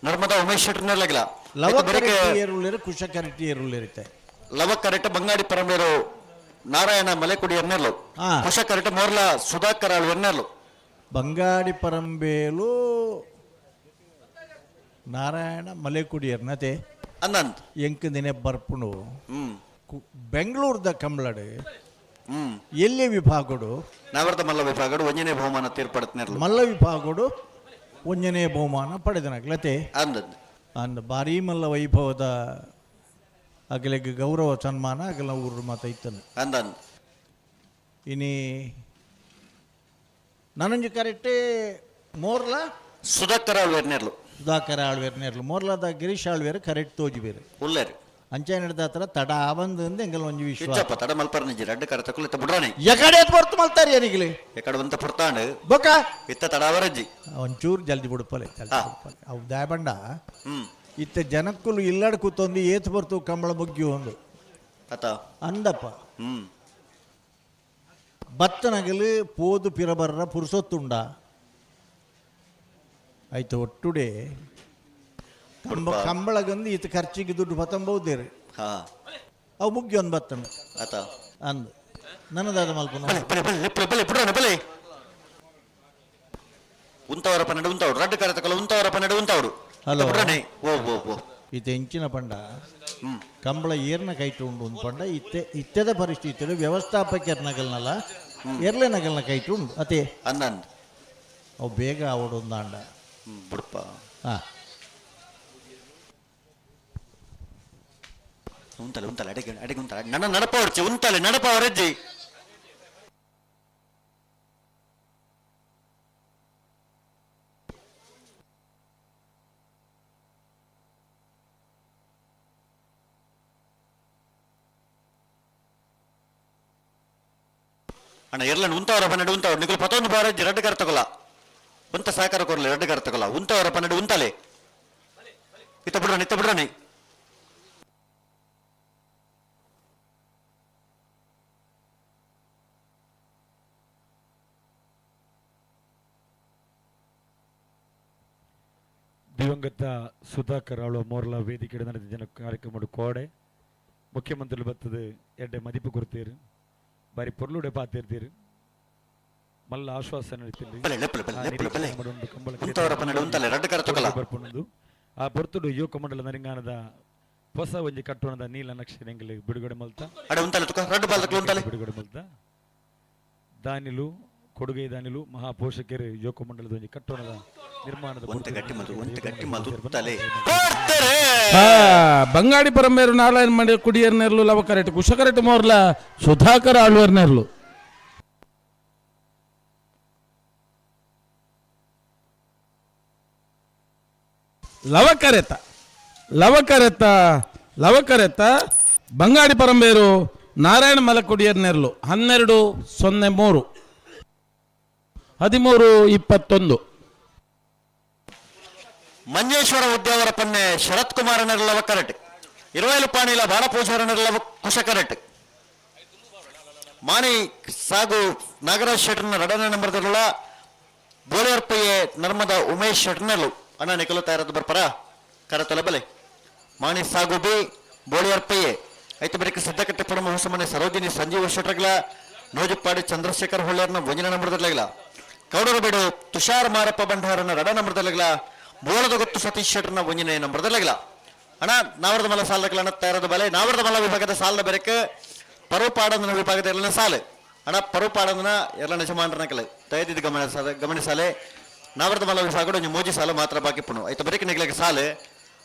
Speaker 10: ನರ್ಮದಾ ಉಮೇಶ್ ಶೆಟ್ಟರ್ನೆಲ್ಲಗಿಲ
Speaker 11: ಲವ ಕರೆಟ್ಟಿ ಕುಶ ಕರೆಟ್ಟಿ ಏರುಳ್ಳಿರುತ್ತೆ.
Speaker 10: ಲವ ಕರೆಟ್ಟ ಬಂಗಾಡಿ ಪರಮೇರು ನಾರಾಯಣ ಮಲೆಕುಡಿಯರ್ನೆಲ್ಲು ಕುಶ ಕರೆಟ್ಟ ಮೋರ್ಲ ಸುಧಾಕರ್ ಆಳ್ವೆರ್ನೆಲ್ಲು.
Speaker 11: ಬಂಗಾಡಿ ಪರಂಬೇಲು ನಾರಾಯಣ ಮಲೆಕುಡಿಯರ್ನತೆ
Speaker 10: ಅನ್ನಂದ್
Speaker 11: ಎಂಕ್ ದಿನ ಬರ್ಪುಂಡು ಬೆಂಗಳೂರ್ದ ಕಂಬಳಡು ಎಲ್ಲಿ ವಿಭಾಗಡು
Speaker 10: ನಾವರ್ದ ಮಲ್ಲ ವಿಭಾಗಡು ಒಂಜನೇ ಬಹುಮಾನ ತೀರ್ಪಡುತ್ತೇನೆ.
Speaker 11: ಮಲ್ಲ ವಿಭಾಗಡು ಒಂಜನೇ ಬಹುಮಾನ ಪಡೆದನಗ್ಲತೆ
Speaker 10: ಅಂದದ್ದು
Speaker 11: ಅಂದ ಭಾರೀ ಮಲ್ಲ ವೈಭವದ ಅಗಲಿಗೆ ಗೌರವ ಸನ್ಮಾನ ಅಗಲ ಊರು ಮಾತೈತನು.
Speaker 10: ಅಂದನ್
Speaker 11: ಇನಿ ನಾನೊಂಜಿ ಕರೆಕ್ಟೇ ಮೋರ್ಲ
Speaker 10: ಸುಧಾಕರ್ ಆಳ್ವೇರ್ನೆರ್ಲು
Speaker 11: ಸುಧಾಕರ್ ಆಳ್ವೇರ್ನೆರ್ಲು ಮೋರ್ಲಾದ ಗಿರೀಶ್ ಆಳ್ವೇರ್ ಕರೆಕ್ಟ್ ತೋಜಿ ಬೇರೆ
Speaker 10: ಉಲ್ಲೇರು
Speaker 11: ಅಂಚೆ ನಡೆದ ಹತ್ರ ತಡ ಆವಂದು ಎಂಗಲ್ ಒಂಜಿ ವಿಶ್ವಾಸ.
Speaker 10: ಇಚ್ಚಪ್ಪ ತಡ ಮಲ್ಪರ್ನಿಜಿ ರಡ್ಡು ಕರ ತಕುಲು ಇತ್ತ ಬುಡ್ರಾಣಿ
Speaker 11: ಎಕಡೆ ಬರ್ತು ಮಲ್ತಾರೆ ಏನಿಗಲಿ
Speaker 10: ಎಕಡೆ ಒಂತ ಪುರ್ತಾಂಡು
Speaker 11: ಬೊಕ
Speaker 10: ಇತ್ತ ತಡಾವರಜ್ಜಿ
Speaker 11: ಒಂಚೂರು ಜಲ್ದಿ ಬಿಡುಪಲೆ ಜಲ್ದಿ ಬಿಡುಪಲೆ ಅವು ದಾಯಬಂಡ ಇತ್ತ ಜನಕ್ಕುಲು ಇಲ್ಲಡ್ ಕೂತೊಂದು ಏತ್ ಬರ್ತು ಕಂಬಳ ಮುಗ್ಗಿ ಒಂದು
Speaker 10: ಅತ
Speaker 11: ಅಂದಪ್ಪ ಬತ್ತನಗಲು ಪೋದು ಪಿರಬರ್ರ ಪುರುಸೊತ್ತುಂಡ ಆಯ್ತು ಒಟ್ಟುಡೆ ಕಂಬ ಕಂಬಳಗಂದು ಈತ ಖರ್ಚಿಗೆ ದುಡ್ಡು ಬತ್ತಂಬೌದೇರಿ ಅವು ಮುಗ್ಗಿ ಒಂದು ಬತ್ತನ
Speaker 10: ಅತ
Speaker 11: ಅಂದು ನನ್ನದಾದ ಮಲ್ಪನ
Speaker 10: ಬಲೆ ಬಲೆ ಬಲೆ ಬಲೆ ಬುಡ್ರಾಣಿ ಬಲೆ ಉಂತವರ ಪನ್ನಡು ಉಂತವಡು ರಡ್ಡು ಕರ ತಕಲು ಉಂತವರ ಪನ್ನಡು ಉಂತವಡು
Speaker 11: ಹಲೋ
Speaker 10: ಬುಡ್ರಾಣಿ ಓ ಓ ಓ
Speaker 11: ಈತ ಹೆಂಚಿನ ಪಂಡ ಕಂಬಳ ಏರ್ನ ಕೈಟು ಉಂಡು ಒಂದು ಪಂಡ ಇತ್ತೆ ಇತ್ತೆದ ಪರಿಸ್ಥಿತಿ ವ್ಯವಸ್ಥಾಪಕರ್ನಗಲ್ನಲ್ಲ ಎರ್ಲೆ ನಗಲ್ನ ಕೈಟು ಉಂಡು ಅತೆ
Speaker 10: ಅಂದಂದ್
Speaker 11: ಅವು ಬೇಗ ಅವಡೊಂದಾಂಡ
Speaker 10: ಬುಡ್ಪ
Speaker 11: ಹಾಂ
Speaker 10: ಉಂತಲೆ ಉಂತಲೆ ಅಡಿಗೆ ಅಡಿಗೆ ಉಂತಲೆ ನನ್ನ ನಡಪ ಹೊಡ್ಚಿ ಉಂತಲೆ ನಡಪ ಅವರಜ್ಜಿ ಅಣ್ಣ ಎರ್ಲನ್ ಉಂತವರ ಪನ್ನಡು ಉಂತವರು ನಿಕುಲು ಪತ್ತೊಂದು ಬಾರಜ್ಜಿ ರಡ್ಡು ಕರ್ ತಗೊಲ್ಲ ಉಂತ ಸಹಕಾರ ಕೊರ್ಲೆ ರಡ್ಡು ಕರ್ ತಗೊಲ್ಲ ಉಂತವರ ಪನ್ನಡು ಉಂತಲೆ ಇತ್ತ ಬಿಡ್ರಾಣಿ ಇತ್ತ ಬಿಡ್ರಾಣಿ.
Speaker 9: ದಿವಂಗತ ಸುಧಾಕರ್ ಆಳುವ ಮೋರ್ಲ ವೇದಿಕೆ ನಡೆದ ಜನ ಕಾರ್ಯಕ್ರಮ ಕೋಡೆ ಮುಖ್ಯಮಂತ್ರಿಗಳು ಬರ್ತದೆ ಎಡ್ಡೆ ಮದಿಪು ಕೊಡ್ತೀರು ಬಾರಿ ಪೊರ್ಲುಡೆ ಪಾತಿರ್ತೀರು ಮಲ್ಲ ಆಶ್ವಾಸನೆ
Speaker 10: ಬಲೆ, ಬಲೆ, ಬಲೆ, ಬಲೆ. ಉಂತವರ ಪನ್ನಡು ಉಂತಲೆ ರಡ್ಡು ಕರ ತಗೊಲ್ಲ
Speaker 9: ಬರ್ಪುಂಡು. ಆ ಪೊರ್ತುಡು ಯುವಕ ಮಂಡಲ ನರಿಂಗಾನದ ಹೊಸ ಒಂಜಿ ಕಟ್ಟೋಣದ ನೀಲ ನಕ್ಷೆ ಎಂಗಲ್ ಬಿಡುಗಡೆ ಮಲ್ತ.
Speaker 10: ಅಡೆ ಉಂತಲೆ ತುಕ ರಡ್ಡು ಬಾಲ್ ಉಂತಲೆ.
Speaker 9: ಬಿಡುಗಡೆ ಮಲ್ತ ದಾನಿಲು ಕೊಡುಗೆ ದಾನಿಲು ಮಹಾ ಪೋಷಕರು ಯುವಕ ಮಂಡಲದ ಒಂಜಿ ಕಟ್ಟೋಣದ ನಿರ್ಮಾಣದ
Speaker 10: ಒಂತೆ ಗಟ್ಟಿ ಮಲ್ತು, ಒಂತೆ ಗಟ್ಟಿ ಮಲ್ತು ಉತ್ತಲೆ.
Speaker 12: ಬಂಗಾಡಿ ಪರಂಬೇರು ನಾರಾಯಣ ಮಂಡಿ ಕುಡಿಯರ್ ನೆರ್ಲು ಲವಕರೆಟ್ ಕುಶಕರೆಟ್ ಮೋರ್ಲ ಸುಧಾಕರ್ ಆಳ್ವರ್ ನೆರ್ಲು. ಲವಕರೆತ ಲವಕರೆತ ಲವಕರೆತ ಬಂಗಾಡಿ ಪರಂಬೇರು ನಾರಾಯಣ ಮಲಕುಡಿಯರ್ ನೆರ್ಲು 12-03 13-21.
Speaker 10: ಮಂಜೇಶ್ವರ ಉದ್ಯಾವರ ಪನ್ನೆ ಶರತ್ ಕುಮಾರ್ ನೆರ್ಲವ ಕರೆಟ್ ಇರುವೈಲು ಪಾಣಿಲ ಬಾಲಪೂಜಾರ ನೆರ್ಲವ ಕುಶ ಕರೆಟ್ ಮಾಣಿ ಸಾಗು ನಾಗರಾಜ್ ಶೆಟ್ಟರ್ನ ರಡನೆ ನಂಬರ್ದಲ್ಲ ಬೋಳಿಯರ್ಪಯ್ಯೆ ನರ್ಮದ ಉಮೇಶ್ ಶೆಟ್ಟರ್ನಲ್ಲು ಅಣ್ಣ ನಿಖಲು ತಯಾರದ್ದು ಬರ್ಪರ ಕರತೊಲೆ ಬಲೆ ಮಾಣಿ ಸಾಗು ಬಿ ಬೋಳಿಯರ್ಪಯ್ಯೆ ಐತ ಬಳಿಕ ಸಿದ್ದಕಟ್ಟೆ ಪಡಮ ಹೊಸಮನೆ ಸರೋಜಿನಿ ಸಂಜೀವ ಶೆಟ್ಟರ್ಗಳ ನೋಜುಪ್ಪಾಡಿ ಚಂದ್ರಶೇಖರ್ ಹೊಳ್ಳೆಯರ್ನ ಒಂಜಿನ ನಂಬರ್ದಲ್ಲಾಗಲ ಕೌಡರ ಬೇಡು ತುಷಾರ್ ಮಾರಪ್ಪ ಭಂಡಾರನ ರಡ ನಂಬರ್ದಲ್ಲಾಗಲ ಬೋಳದ ಗೊತ್ತು ಸತೀಶ್ ಶೆಟ್ಟರ್ನ ಒಂಜಿನ ನಂಬರ್ದಲ್ಲಾಗಲ ಅಣ್ಣ ನಾವರದ ಮಲ ಸಾಲದಗಳ ತಯಾರದ ಬಲೆ ನಾವರದ ಮಲ ವಿಭಾಗದ ಸಾಲದ ಬೆರಕೆ ಪರುಪಾಡಂದನ ವಿಭಾಗದ ಎರಡನೇ ಸಾಲು ಅಣ್ಣ ಪರುಪಾಡಂದನ ಎರಡನೇ ಯಜಮಾನರನ ಕಲೆ ದಯದಿದ್ದು ಗಮನಿಸಾಲೆ ನಾವರದ ಮಲ ವಿಭಾಗ ಒಂಜಿ ಮೋಜಿ ಸಾಲು ಮಾತ್ರ ಬಾಕಿ ಪುಣು ಐತ ಬರೆಕ್ ನಿಗ್ಲಿಗೆ ಸಾಲು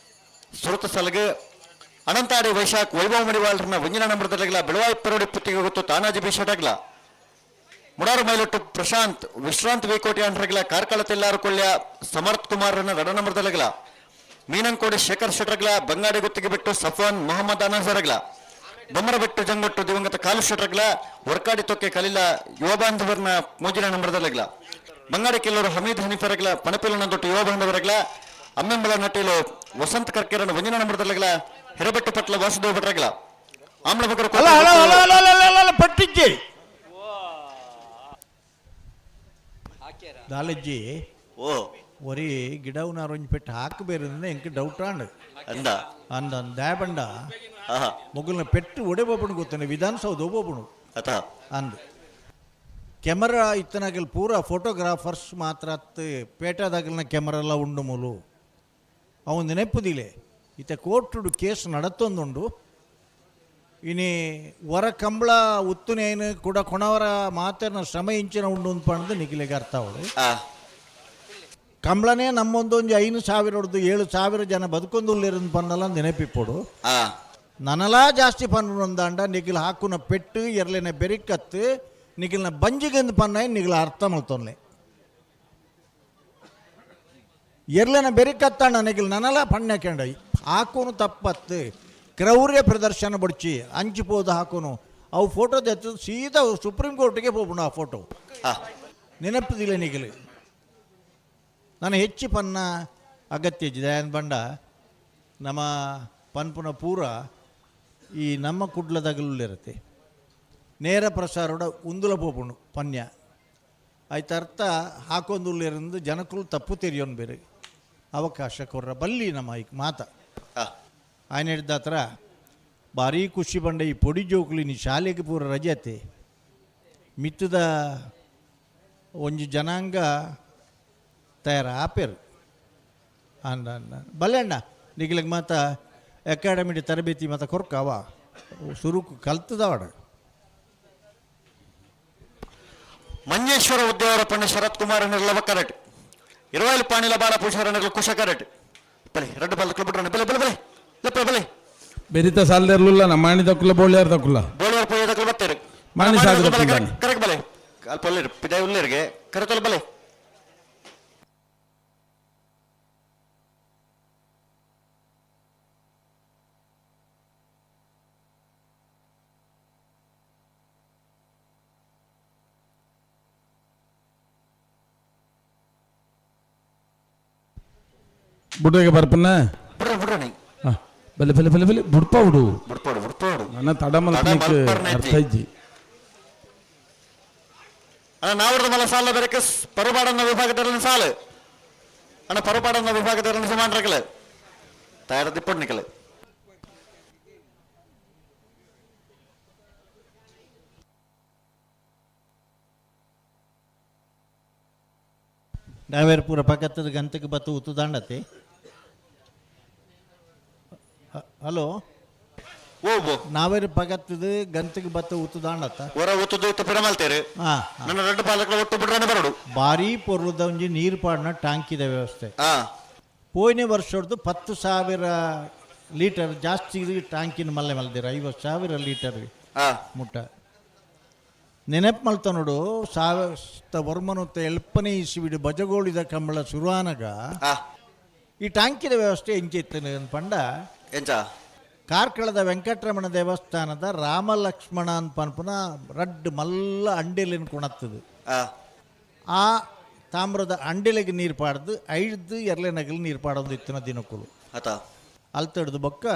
Speaker 10: ಸುರತ ಸಾಲಿಗೆ ಅನಂತಾಡಿ ವೈಶಾಖ್ ವೈಭವ ಮಡಿವಾಳರನ್ನ ಒಂಜಿನ ನಂಬರ್ದಲ್ಲಾಗಲ ಬೆಳವಾಯಿ ಪರೋಡಿ ಪುತ್ತಿಗೆ ಗೊತ್ತು ತಾನಾಜಿ ಬಿ ಶೆಟ್ಟಾಗ್ಲ ಮುಡಾರು ಮೈಲೊಟ್ಟು ಪ್ರಶಾಂತ್ ವಿಶ್ರಾಂತ್ ವಿಕೋಟಿ ಅಂಡ್ರಗ್ಲ ಕಾರ್ಕಳ ತೆಲ್ಲಾರು ಕೊಳ್ಳ್ಯ ಸಮರ್ಥ್ ಕುಮಾರ್ರನ್ನ ರಡ ನಂಬರ್ದಲ್ಲಾಗಲ ಮೀನಂಕೋಡಿ ಶೇಖರ್ ಶೆಟ್ರಗ್ಲ ಬಂಗಾಡಿ ಗುತ್ತಿಗೆ ಬಿಟ್ಟು ಸಫಾನ್ ಮೊಹಮ್ಮದ್ ಅನಜರಗ್ಲ ಬೊಮ್ಮರಬೆಟ್ಟು ಜಂಗೊಟ್ಟು ದಿವಂಗತ ಕಾಲು ಶೆಟ್ರಗ್ಲ ವರ್ಕಾಡಿ ತೊಕ್ಕೆ ಕಲಿಲ ಯುವ ಬಾಂಧವರನ್ನ ಮೋಜಿನ ನಂಬರ್ದಲ್ಲಾಗಲ ಬಂಗಾಡಿ ಕೆಲವರು ಹಮೀದ್ ಹನೀಫರಗ್ಲ ಪಣಪಿಲನ ದೊಟ್ಟು ಯುವ ಬಾಂಧವರಗ್ಲ ಅಮ್ಮೆಂಬಲ ನಟಿಲು ವಸಂತ್ ಕರ್ಕೆರನ ಒಂಜಿನ ನಂಬರ್ದಲ್ಲಾಗಲ ಹಿರಬೆಟ್ಟು ಪಟ್ಲ ವಾಸುದೇವ ಭಟ್ರಗ್ಲ ಆಮ್ಲಬಗರ
Speaker 12: ಅಲ್ಲ ಅಲ್ಲ ಅಲ್ಲ ಅಲ್ಲ ಅಲ್ಲ ಅಲ್ಲ ಅಲ್ಲ ಪಟ್ಟಿಜ್ಜಿ
Speaker 11: ದಾಲಜ್ಜಿ
Speaker 10: ಓ
Speaker 11: ಒರಿ ಗಿಡವು ಒಂಜಿ ಪೆಟ್ಟು ಹಾಕಬೇರಂದ್ರೆ ಎಂಕ್ ಡೌಟ್ ಆಂಡ್
Speaker 10: ಅಂದ
Speaker 11: ಅಂದ ದಾಯಬಂಡ
Speaker 10: ಆಹಾ
Speaker 11: ಮೊಗಲ್ನ ಪೆಟ್ಟು ಒಡೆ ಬೋಪಣು ಗೊತ್ತಾನೆ ವಿಧಾನಸೌಧ ಒಬ್ಬೊಬ್ಬನು
Speaker 10: ಅತ
Speaker 11: ಅಂದು ಕೆಮರಾ ಇತ್ತನಾಗಲ್ ಪೂರ ಫೋಟೋಗ್ರಾಫರ್ಸ್ ಮಾತ್ರ ಅತ್ತು ಪೇಟದಾಗಲ್ನ ಕೆಮರೆಲ್ಲ ಉಂಡು ಮೂಲು ಅವನು ನೆನಪುದಿಲೆ ಇತ್ತ ಕೋರ್ಟುಡು ಕೇಸ್ ನಡತ್ತೊಂದುಂಡು ಇನಿ ವರ ಕಂಬಳ ಉತ್ತುನೇನು ಕೂಡ ಕೊಣವರ ಮಾತೇನ ಶ್ರಮ ಇಂಚಿನ ಉಂಡು ಅಂತ ಪಂಡ್ದು ನಿಖಿಲಿಗೆ ಅರ್ಥ ಅವಳು ಕಂಬಳನೇ ನಮ್ಮೊಂದೊಂದು 5,000 ಹೊಡೆದು 7,000 ಜನ ಬದುಕೊಂದುಲ್ಲೇರಂದು ಪನ್ನಲ್ಲ ನೆನಪಿಪ್ಪಡು ನನಲಾ ಜಾಸ್ತಿ ಪನ್ನುಂದಾಂಡ ನಿಖಿಲ್ ಹಾಕುನ ಪೆಟ್ಟು ಎರಲಿನ ಬೆರಿಕತ್ತು ನಿಖಿಲ್ನ ಬಂಜಿಗೆಂದು ಪನ್ನ ನಿಖಿಲ ಅರ್ಥ ಮಲ್ತೊನ್ಲೆ ಎರ್ಲೆನ ಬೆರಿಕತ್ತಣ್ಣ ನಿಖಿಲ್ ನನಲ ಪಣ್ಣ ಕೆಂಡ ಹಾಕುನು ತಪ್ಪತ್ತು ಕ್ರೌರ್ಯ ಪ್ರದರ್ಶನ ಬಡ್ಚಿ ಅಂಚು ಪೋದು ಹಾಕುನು ಅವು ಫೋಟೋ ತೆತ್ತು ಸೀದಾ ಸುಪ್ರೀಂ ಕೋರ್ಟಿಗೆ ಹೋಗ್ಬಿಡು ಆ ಫೋಟೋ ನೆನಪುದಿಲ್ಲ ನಿಖಿಲ್ ನಾನು ಹೆಚ್ಚು ಪನ್ನ ಅಗತ್ಯ ದಯಾನ್ ಬಂಡ ನಮ್ಮ ಪನ್ಪುನ ಪೂರ ಈ ನಮ್ಮ ಕುಡ್ಲದಾಗಲುಲ್ಲಿರುತ್ತೆ ನೇರ ಪ್ರಸಾರೋಡ ಉಂದುಲ ಪೋಪುಂಡು ಪನ್ಯ ಆಯ್ತು ಅರ್ಥ ಹಾಕೊಂದುಲ್ಲಿರಂದು ಜನಕುಲು ತಪ್ಪು ತೆರಿಯೋನ್ ಬೇರೆ ಅವಕಾಶ ಕೊರ್ರ ಬಲ್ಲಿ ನಮ್ಮ ಈ ಮಾತ ఆయన ಹಿಡ್ದಾತ್ರ ಭಾರಿ ಖುಷಿ ಬಂಡ ಈ ಪೊಡಿ ಜೋಕುಲಿ ನೀ ಶಾಲೆಗೆ ಪೂರ ರಜತೆ ಮಿತ್ತದ ಒಂಜಿ ಜನಾಂಗ ತಯಾರ ಆಪೇರು ಅಂದ ಅಂದ ಬಲ್ಲೆ ಅಣ್ಣ ನಿಗಿಲಿಗೆ ಮಾತ ಅಕಾಡೆಮಿ ತರಬೇತಿ ಮಾತ ಕೊರ್ಕವ ಸುರುಕು ಕಲ್ತದವಡ
Speaker 10: ಮಂಜೇಶ್ವರ ಉದ್ಯಾವರ ಪಣ್ಣ ಶರತ್ ಕುಮಾರ್ ನಿರ್ಲವ ಕರೆಟ್ ಇರುವೈಲು ಪಾಣಿಲ ಬಾಲ ಪೂಷಾರ ನಿರ್ಲ ಕುಶ ಕರೆಟ್ ಬಲೆ ರಡ್ಡು ಬಲ್ ಬಿಡ್ರಣ ಬಲೆ ಬಲೆ ಬಲೆ ಲಪ್ಪ ಬಲೆ
Speaker 12: ಬೆರಿತ ಸಾಲದಿರ್ಲಿಲ್ಲ ನಮ್ಮ ಮಾಣಿ ದಕ್ಕುಲ್ಲ ಬೋಳ್ಯಾರ ದಕ್ಕುಲ್ಲ
Speaker 10: ಬೋಳಿಯರ್ ಪೊಯ್ಯ ದಕ್ಕುಲ ಬತ್ತೇರು
Speaker 12: ಮಾಣಿ ಸಾಗರ ದಕ್ಕುಲ್ಲ.
Speaker 10: ಕರೆಕ್ ಬಲೆ ಅಲ್ಪ ಒಲ್ಲೇರು ಪಿದಾಯಿ ಉಲ್ಲೇರಿಗೆ ಕರೆತೊಲ ಬಲೆ
Speaker 12: ಬುಡ್ರಿಗೆ ಬರ್ಪನ್ನ
Speaker 10: ಬಿಡ್ರ ಬಿಡ್ರ ನೀ
Speaker 12: ಬಲೆ ಬಲೆ ಬಲೆ ಬಲೆ ಬುಡ್ಪ ಬಿಡು
Speaker 10: ಬುಡ್ಪಾಡು ಬುಡ್ಪಾಡು
Speaker 12: ನನ್ನ ತಡ ಮಲ್ಪನಿಕ್ ಅರ್ಥ ಇಜ್ಜಿ
Speaker 10: ಅಣ್ಣ ನಾವರದ ಮಲ ಸಾಲ ಬೆರಕೆ ಪರುಪಾಡನ್ನ ವಿಭಾಗದಲ್ಲಿ ಸಾಲು ಅಣ್ಣ ಪರುಪಾಡನ್ನ ವಿಭಾಗದಲ್ಲಿ ಸಮಾನರಕಲೆ ತಯಾರ ದಿಪ್ಪಡ್ ನಿಕಲೆ
Speaker 11: ನಾವೇರ್ ಪೂರ ಪಕ್ಕತ್ತದ ಗಂತಕ್ಕೆ ಬತ್ತು ಉತ್ತು ದಾಂಡತೆ. ಹಲೋ.
Speaker 10: ಓ ಓ.
Speaker 11: ನಾವೇರು ಪಗತ್ತದು ಗಂತಿಗೆ ಬತ್ತ ಉತ್ತುದಾಂಡತ್ತ.
Speaker 10: ಹೊರ ಉತ್ತುದು ಇತ್ತ ಪಿರ ಮಲ್ತೇರು. ನನ್ನ ರಡ್ಡು ಪಾಲಕರ ಒಟ್ಟು ಬಿಡ್ರನೆ ಬರಡು.
Speaker 11: ಭಾರಿ ಪೊರ್ಲದ ಒಂಜಿ ನೀರು ಪಾಡಿನ ಟ್ಯಾಂಕಿದ ವ್ಯವಸ್ಥೆ. ಪೋಯಿನ ವರ್ಷದ್ದು 10,000 ಲೀಟರ್ ಜಾಸ್ತಿ ಟ್ಯಾಂಕಿನ ಮಲ್ಲೆ ಮಲ್ದಿರ 50,000 ಲೀಟರ್ ಮುಟ್ಟ. ನೆನಪು ಮಲ್ತ ನೋಡು, 1049 ಎಲ್ಪನೇ ಇಸ್ವಿಡು ಬಜಗೋಳಿದ ಕಂಬಳ ಶುರುವಾನಗ ಈ ಟ್ಯಾಂಕಿನ ವ್ಯವಸ್ಥೆ ಎಂಚಿತ್ತು ಪಂಡ
Speaker 10: ಎಂಚ
Speaker 11: ಕಾರ್ಕಳದ ವೆಂಕಟರಮಣ ದೇವಸ್ಥಾನದ ರಾಮ ಲಕ್ಷ್ಮಣ ಅಂತ ಪನ್ಪುನ ರಡ್ಡ್ ಮಲ್ಲ ಅಂಡೆಲಿನ ಕುಣತ್ತದು. ಆ ತಾಮ್ರದ ಅಂಡೆಲಿಗೆ ನೀರು ಪಾಡ್ದು ಐದು ಎರಲೆನಗಲು ನೀರು ಪಾಡೋದು ಇತ್ತಿನ ದಿನಕ್ಕೂ.
Speaker 10: ಆತ
Speaker 11: ಅಲ್ತಡ್ದು ಬೊಕ್ಕ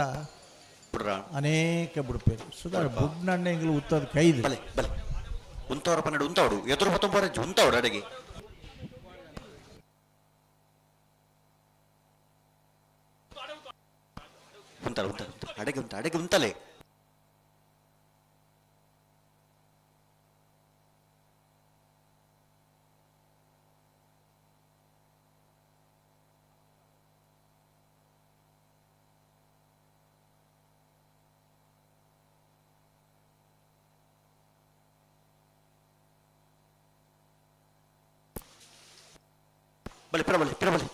Speaker 11: ಅನೇಕ ಬುಡ್ಪೇರು ಸುಧಾರ ಬುಡ್ನಣ್ಣೆ ಎಂಗ್ಲು ಉತ್ತದ ಕೈದು.
Speaker 10: ಬಲೆ ಬಲೆ ಉಂತವರ ಪನ್ನಡು ಉಂತವಡು ಎದುರು ಪತ್ತೊಂಬರ ಉಂತವಡು ಅಡಗೆ ಉಂತಾಡು ಉಂತಾಡು ಅಡಗೆ ಉಂತ ಅಡಗೆ ಉಂತಲೆ. ಬಲೆ ಪಿರ ಬಲೆ ಪಿರ ಬಲೆ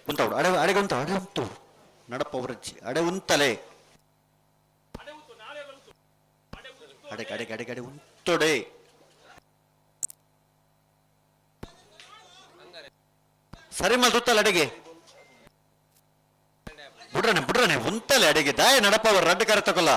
Speaker 10: ಉಂತಾವಡು ಅಡೆ ಅಡೆಗೆ ಉಂತ ಅಡೆ ಉಂತು ನಡಪ ಅವರಜ್ಜಿ ಅಡೆ ಉಂತಲೆ ಅಡೆಗೆ ಅಡೆಗೆ ಅಡೆಗೆ ಅಡೆ ಉಂತೊಡೆ. ಸರಿ ಮಲ್ ಅಡೆಗೆ ಬುಡ್ರನೆ ಬುಡ್ರನೆ ಉಂತಲೆ ಅಡೆಗೆ ದಾಯ ನಡಪ ಅವರು ರಡ್ಡು ಕರೆ ತಗೊಲ್ಲ.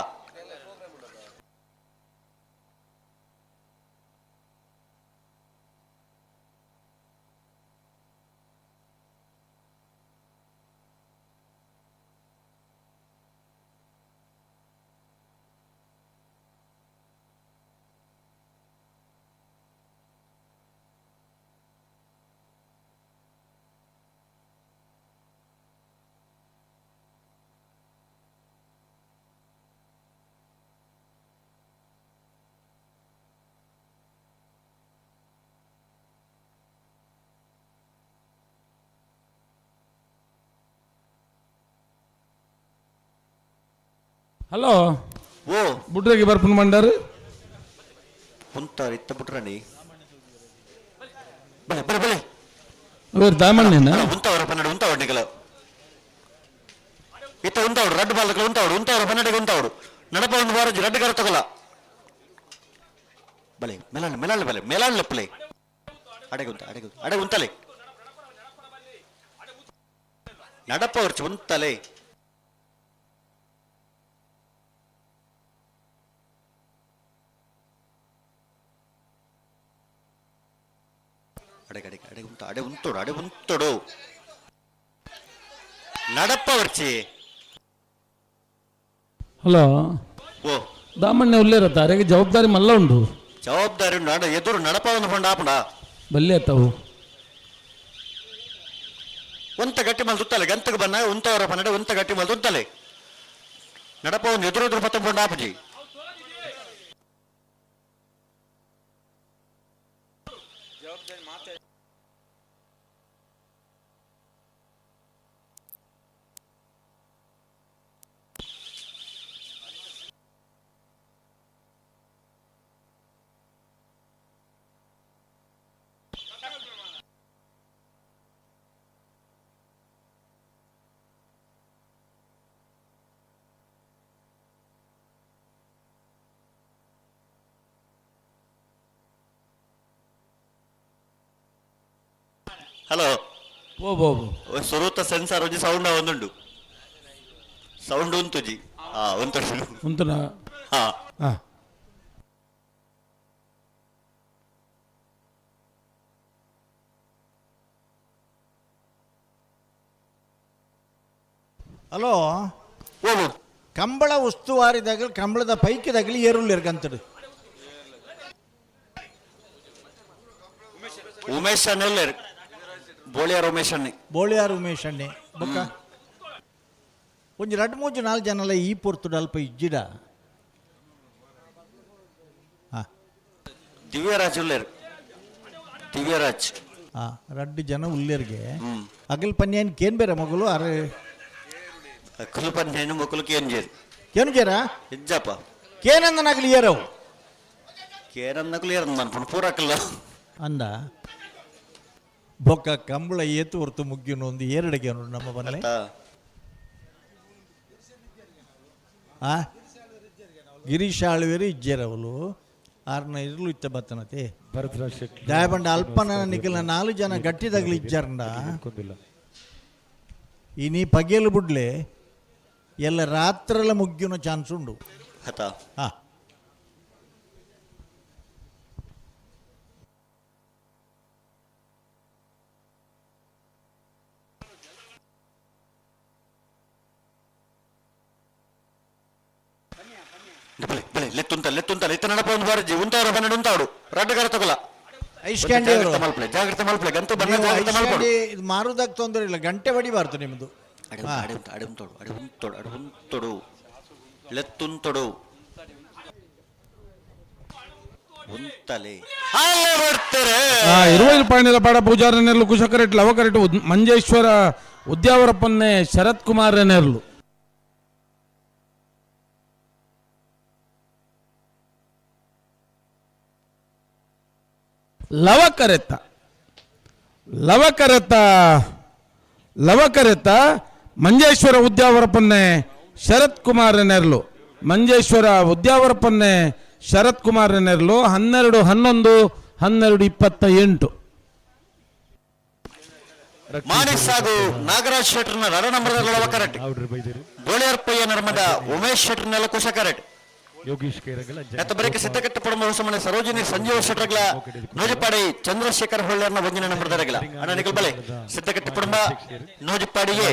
Speaker 12: ಹಲೋ.
Speaker 10: ಓ.
Speaker 12: ಬುಡ್ರೆಗೆ ಬರ್ಪುನ ಮಂಡಾರು.
Speaker 10: ಉಂತಾರ ಇತ್ತ ಬುಡ್ರನಿ ಬಲೆ ಬಲೆ ಬಲೆ
Speaker 12: ವೇರ್ ದಾಮಣ್ಣನ
Speaker 10: ಉಂತವರ ಪನ್ನಡು ಉಂತವಡು ನಿಗಲ ಇತ್ತ ಉಂತವಡು ರಡ್ಡು ಬಾಲಕಲು ಉಂತವಡು ಉಂತವರ ಪನ್ನಡಿಗೆ ಉಂತವಡು ನಡಪ ಒಂದು ಬಾರಜಿ ರಡ್ಡು ಕರ ತಗೊಲ್ಲ ಬಲೆ ಮೇಲಾಣ ಮೇಲಾಣ ಬಲೆ ಮೇಲಾಣ ಲೆಪ್ಪಲೆ ಅಡೆಗೆ ಉಂತ ಅಡೆಗೆ ಅಡೆ ಉಂತಲೆ ನಡಪ ವರ್ಚು ಉಂತಲೆ ಅಡೆಗೆ ಅಡೆಗೆ ಅಡೆ ಉಂತ ಅಡೆ ಉಂತೋಡು ಅಡೆ ಉಂತೋಡು ನಡಪ ವರ್ಚಿ.
Speaker 12: ಹಲೋ.
Speaker 10: ಓ.
Speaker 12: ದಾಮಣ್ಣ ಉಲ್ಲೇರತ್ತ ಅರೆಗೆ ಜವಾಬ್ದಾರಿ ಮಲ್ಲ ಉಂಟು.
Speaker 10: ಜವಾಬ್ದಾರಿ ಉಂಟು ಅಡ ಎದುರು ನಡಪ ಒಂದು ಪಂಡ ಆಪುಂಡ
Speaker 12: ಬಲ್ಲೆ ತಾವು
Speaker 10: ಒಂತ ಗಟ್ಟಿ ಮಲ್ ತುತ್ತಲೆ ಗಂತಕ್ಕೆ ಬನ್ನ ಉಂತವರ ಪನ್ನಡೆ ಒಂತ ಗಟ್ಟಿ ಮಲ್ ತುತ್ತಲೆ ನಡಪ ಒಂದು ಎದುರು ಎದುರು ಪತ್ತ ಪಂಡ ಆಪುಜಿ. ಹಲೋ.
Speaker 12: ಓ ಬೋ ಬೋ.
Speaker 10: ಸುರೂತ ಸೆನ್ಸರ್ ಒಂಜಿ ಸೌಂಡ್ ಒಂದುಂಡು ಸೌಂಡ್ ಉಂತುಜಿ. ಆ ಉಂಟು.
Speaker 12: ಉಂತುನಾ?
Speaker 10: ಹಾ.
Speaker 12: ಹಾ.
Speaker 11: ಹಲೋ. ಕಂಬಳ ಉಸ್ತುವಾರಿದಾಗ ಕಂಬಳದ ಪೈಕಿದಾಗಲಿ ಏರುಳ್ಳಿರ್ ಗಂತಡು.
Speaker 10: ಉಮೇಶ್ ಅಣ್ಣೆಲ್ಲೇರು ಬೋಳಿಯಾರ್ ಉಮೇಶ್ ಅಣ್ಣೆ.
Speaker 11: ಬೋಳಿಯಾರ್ ಉಮೇಶ್ ಅಣ್ಣೆ ಬೊಕ್ಕ ಒಂಜಿ ರಡ್ಡ್ ಮೂಜಿ ನಾಲ್ ಜನಲ ಈ ಪೊರ್ತುಡು ಅಲ್ಪ ಇಜ್ಜಿಡ.
Speaker 10: ದಿವ್ಯರಾಜ್ ಉಲ್ಲೇರು, ದಿವ್ಯರಾಜ್.
Speaker 11: ಆ ರಡ್ಡ್ ಜನ ಉಲ್ಲೇರ್ಗೆ ಅಗಲ್ ಪನ್ಯಾನ್ ಕೇನ್ ಬೇರೆ ಮಗಳು ಅರೆ.
Speaker 10: ಅಕುಲು ಪನ್ನೇನು ಮಕ್ಕಳು ಕೇನ್ ಜೇರು.
Speaker 11: ಕೇನು ಜೇರಾ?
Speaker 10: ಇಜ್ಜಪ್ಪ.
Speaker 11: ಕೇನಂದನಾಗಲಿ ಏರವು.
Speaker 10: ಕೇನಂದಕುಲು ಏರಂದ ಮನ್ಪುಂಡು ಪೂರಕಲ್ಲ.
Speaker 11: ಅಂದ ಬೊಕ್ಕ ಕಂಬಳ ಏತು ಹೊರ್ತು ಮುಗ್ಗಿನ ಒಂದು ಏರಡಿಗೆ ನಮ್ಮ ಮನೆ. ಆ ಗಿರೀಶ್ ಆಳ್ವೇರು ಇಜ್ಜೇರವಲು ಆರ್ನ ಇರ್ಲು ಇತ್ತ ಬತ್ತನತೆ.
Speaker 9: ಭರತರಾಜ್ ಶೆಟ್ಟಿ.
Speaker 11: ದಾಯಬಂಡ ಅಲ್ಪನ ನಿಖಿಲ ನಾಲು ಜನ ಗಟ್ಟಿದಾಗಲಿ ಇಜ್ಜಾರಂಡ. ಇನಿ ಪಗೆಲು ಬುಡ್ಲೆ ಎಲ್ಲ ರಾತ್ರೆಲ್ಲ ಮುಗ್ಗಿನ ಚಾನ್ಸ್ ಉಂಡು.
Speaker 10: ಹತ.
Speaker 11: ಹಾ.
Speaker 10: ಬಲೆ ಬಲೆ ಲೆತ್ತುಂತ ಲೆತ್ತುಂತ ಲೆತ್ತ ನಡಪ ಒಂದು ಬಾರಜಿ ಉಂತಾರು ಬನ್ನಡು ಉಂತಾಡು ರಡ್ಡು ಗರ ತಗೊಲ್ಲ.
Speaker 11: ಐಸ್ ಕ್ಯಾಂಡಿ ಅವರು.
Speaker 10: ಜಾಗ್ರತೆ ಮಲ್ಪಲೆ, ಜಾಗ್ರತೆ ಮಲ್ಪಲೆ, ಗಂತು ಬಣ್ಣ
Speaker 11: ನೀವು
Speaker 10: ಜಾಗ್ರತೆ
Speaker 11: ಐಸ್
Speaker 10: ಮಲ್ಪಡು.
Speaker 11: ಕ್ಯಾಂಡಿ ಇದು ಮಾರುದಾಗ ತೊಂದರೆ ಇಲ್ಲ, ಗಂಟೆ ಬಡಿಬಾರ್ದು ನಿಮ್ಮದು.
Speaker 10: ಅಡೆ ಅಡೆ ಉಂಟು, ಅಡೆ ಉಂಟೋಡು, ಅಡೆ ಉಂಟೋಡು, ಅಡೆ ಉಂಟೋಡು, ಲೆತ್ತುಂತೊಡು ಉಂತಲೆ ಅಲ್ಲೇ ಬರ್ತಾರೆ.
Speaker 12: 25 ಪಾಯಿಂಟ್ ಪಾಡ ಪೂಜಾರ ನೆರ್ಲು ಕುಶಕರೆಟ್ ಲವಕರೆಟ್ ಮಂಜೇಶ್ವರ ಉದ್ಯಾವರಪ್ಪನ್ನೇ ಶರತ್ ಕುಮಾರ್ ನೆರ್ಲು. ಲವಕರೆತ್ತ ಲವಕರೆತ್ತ ಲವಕರೆತ್ತ ಮಂಜೇಶ್ವರ ಉದ್ಯಾವರಪ್ಪನ್ನೇ ಶರತ್ ಕುಮಾರ್ ನೆರ್ಲು. ಮಂಜೇಶ್ವರ ಉದ್ಯಾವರಪ್ಪನ್ನೇ ಶರತ್ ಕುಮಾರ್ ನೆರ್ಲು. 12 11 12 28.
Speaker 10: ಮಾಣಿಕ್ ಸಾಗು ನಾಗರಾಜ್ ಶೆಟ್ಟರ್ನ ರಡ ನಂಬರ್ದ ಲವಕರೆಟ್. ಬೋಳಿಯರ್ಪಯ್ಯ ನರ್ಮದ ಉಮೇಶ್ ಶೆಟ್ಟರ್ನೆಲ್ಲ ಕುಶಕರೆಟ್.
Speaker 9: ಯೋಗೀಶ್ ಕೇರಗಲ.
Speaker 10: ಎತ್ತ ಬಳಿಕ ಸಿದ್ದಕಟ್ಟ ಪಡಮ ಹೊಸಮನೆ ಸರೋಜಿನಿ ಸಂಜೀವ ಶೆಟ್ಟರ್ಗಳ ನೋಜಿಪಾಡಿ ಚಂದ್ರಶೇಖರ್ ಹೊಳ್ಳರ್ನ ಒಂದಿನ ನಂಬರ್ದರಗಲ ಅಣ್ಣ ನಿಖಲ್ ಬಲೆ ಸಿದ್ದಕಟ್ಟ ಕುಟುಂಬ ನೋಜಿಪಾಡಿಗೆ.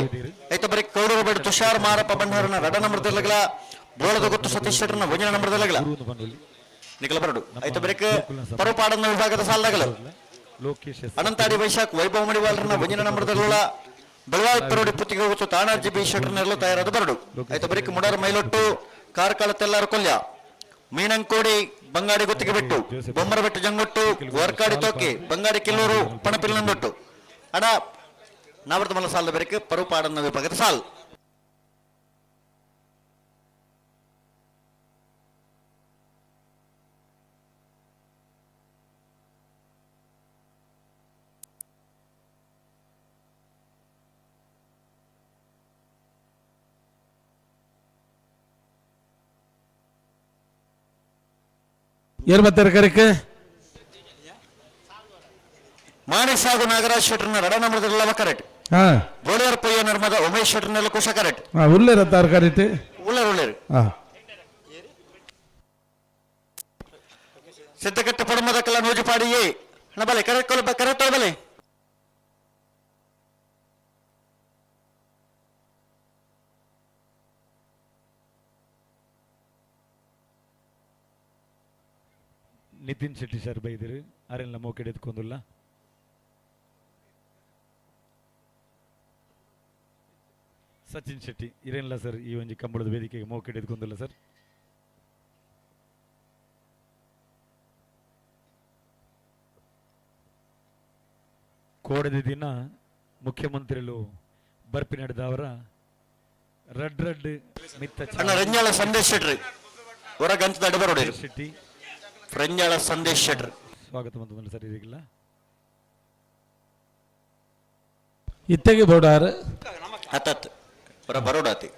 Speaker 10: ಐತ ಬಳಿಕ ಕೌಡೂರು ಬೇಡ ತುಷಾರ್ ಮಾರಪ್ಪ ಬಂಡಾರನ ರಡ ನಂಬರ್ದರಗಲ ಬೋಳದ ಗೊತ್ತು ಸತೀಶ್ ಶೆಟ್ಟರ್ನ ಒಂದಿನ ನಂಬರ್ದರಗಲ ನಿಖಲ್ ಬರಡು. ಐತ ಬಳಿಕ ಪರುಪಾಡನ್ನ ವಿಭಾಗದ ಸಾಲದಗಲ
Speaker 9: ಲೋಕೇಶ್
Speaker 10: ಅನಂತಾಡಿ ವೈಶಾಖ್ ವೈಭವ ಮಡಿವಾಲರನ್ನ ಒಂದಿನ ನಂಬರ್ದರಲ್ಲ ಬೆಳವಾಯಿ ಪರೋಡಿ ಪುತ್ತಿಗೆ ಹೊತ್ತು ತಾಣಾರ್ಜಿ ಬಿ ಶೆಟ್ಟರ್ನೆಲ್ಲ ತಯಾರಾದ ಬರಡು. ಐತ ಬಳಿಕ ಮುಡಾರ ಮೈಲೊಟ್ಟು ಕಾರ್ಕಳ ತೆಲ್ಲಾರ ಕೊಲ್ಯ ಮೀನಂಕೋಡಿ ಬಂಗಾಡಿ ಗುತ್ತಿಗೆ ಬಿಟ್ಟು ಬೊಮ್ಮರ ಬೆಟ್ಟು ಜಂಗೊಟ್ಟು ವರ್ಕಾಡಿ ತೋಕೆ ಬಂಗಾಡಿ ಕಿಲ್ಲೂರು ಪಣಪಿಲ್ಲಂದೊಟ್ಟು ಅಡ ನಾವರ್ತ ಮಲ್ಲ ಸಾಲದ ಬೆರಕೆ ಪರುಪಾಡನ್ನ ವಿಭಾಗದ ಸಾಲ್.
Speaker 12: ಏರ್ ಬರ್ತಾರೆ ಕರೆಕ್?
Speaker 10: ಮಾಣಿಕ್ ಸಾಗು ನಾಗರಾಜ್ ಶೆಟ್ಟರ್ನ ರಡ ನಂಬರ್ದಲ್ಲ ಕರೆಕ್ಟ್.
Speaker 12: ಹಾ.
Speaker 10: ಬೋಳಿಯರ್ ಪಯ್ಯ ನರ್ಮದ ಉಮೇಶ್ ಶೆಟ್ಟರ್ನೆಲ್ಲ ಕುಶ ಕರೆಕ್ಟ್.
Speaker 12: ಹಾ, ಉಲ್ಲೇರ ತಾರ್ ಕರೆಕ್ಟ್.
Speaker 10: ಉಳ್ಳೇರು ಉಳ್ಳೇರು.
Speaker 12: ಹಾ.
Speaker 10: ಸಿದ್ದಕಟ್ಟೆ ಪಡಮದ ಕಲ್ಲ ನೋಜುಪಾಡಿಯೇ ಹಣ ಬಲೆ ಕರೆಕ್ಟ್ ಕರೆಕ್ಟ್ ಬಲೆ.
Speaker 9: ನಿತಿನ್ ಶೆಟ್ಟಿ ಸರ್ ಬೈದಿರು ಅರೆಲ್ಲ ಮೋಕೆಡ್ ಎತ್ಕೊಂದುಲ್ಲ. ಸಚಿನ್ ಶೆಟ್ಟಿ ಇರೇನಿಲ್ಲ ಸರ್ ಈ ಒಂಜಿ ಕಂಬಳದ ವೇದಿಕೆಗೆ ಮೋಕೆಡ್ ಎತ್ಕೊಂದುಲ್ಲ ಸರ್. ಕೋಡದ ದಿನ ಮುಖ್ಯಮಂತ್ರಿಗಳು ಬರ್ಪಿ ನಡೆದವರ ರಡ್ ರಡ್ ಮಿತ್ತ
Speaker 10: ಅಣ್ಣ ರಂಜಾಳ ಸಂದೇಶ್ ಶೆಟ್ರಿ ಹೊರಗಂತದ ಅಡಬರೋಡಿ
Speaker 9: ಶೆಟ್ಟಿ
Speaker 10: ರಂಜಾಳ ಸಂದೇಶ್ ಶೆಟ್ರಿ
Speaker 9: ಸ್ವಾಗತ ಬಂತು ಸರ್ ಇದೀಗಿಲ್ಲ.
Speaker 12: ಇತ್ತೆಗೆ ಬೋಡಾರ್.
Speaker 10: ಹತ್ತತ್ತು ಹೊರ ಬರೋಡಾತಿ.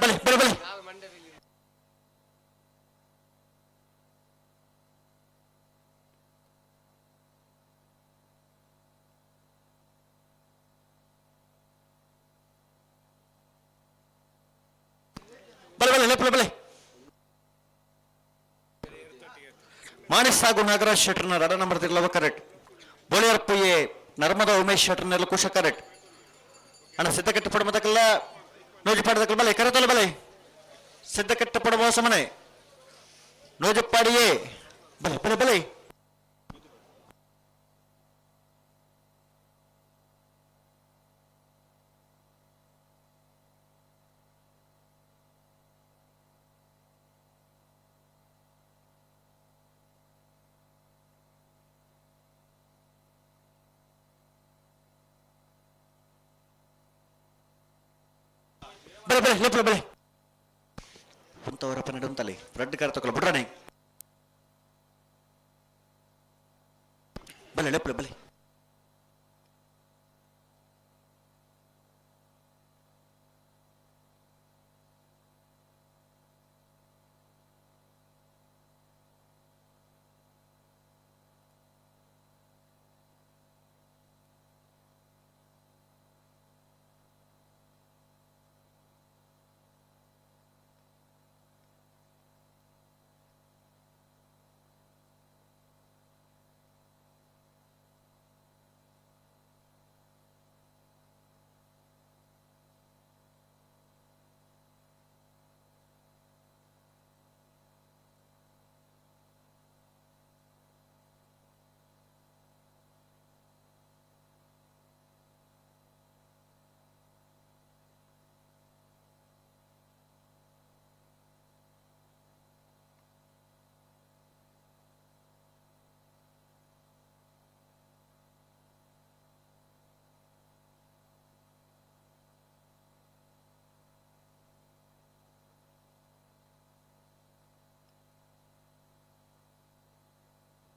Speaker 10: ಬಲೆ ಬಲೆ ಬಲೆ. ಲೆಪ್ಪಲೆ ಬಲೆ. ಮಾಣಿಸಾಗು ನಾಗರಾಜ್ ಶೆಟ್ಟರ್ನ ರಡ ನಂಬರ್ ತಿರ್ಲವ ಕರೆಕ್ಟ್. ಬೋಳಿಯರ್ ಪೊಯ್ಯೆ ನರ್ಮದಾ ಉಮೇಶ್ ಶೆಟ್ಟರ್ನೆಲ್ಲ ಕುಶ ಕರೆಕ್ಟ್. ಅಣ್ಣ ಸಿದ್ಧಕಟ್ಟೆ ಪಡಮದಕ್ಕೆಲ್ಲ ನೋಜಿಪಾಡದಕ್ಕಲ್ಲ ಬಲೆ ಕರೆತಲ್ಲ ಬಲೆ. ಸಿದ್ಧಕಟ್ಟೆ ಪಡಮ ಸಮನೆ ನೋಜಪ್ಪಾಡಿಯೇ ಬಲೆ ಬಲೆ ಬಲೆ. ಬಲೆ ಬಲೆ ಲೆಪ್ಪಲೆ ಬಲೆ. ಉಂತವರಪ್ಪ ನಡುಂತಲೆ ರೆಡ್ ಕಾರ್ ತಗೊಳ್ಳ ಬಿಡ್ರಾನೆ. ಬಲೆ ಲೆಪ್ಪಲೆ ಬಲೆ.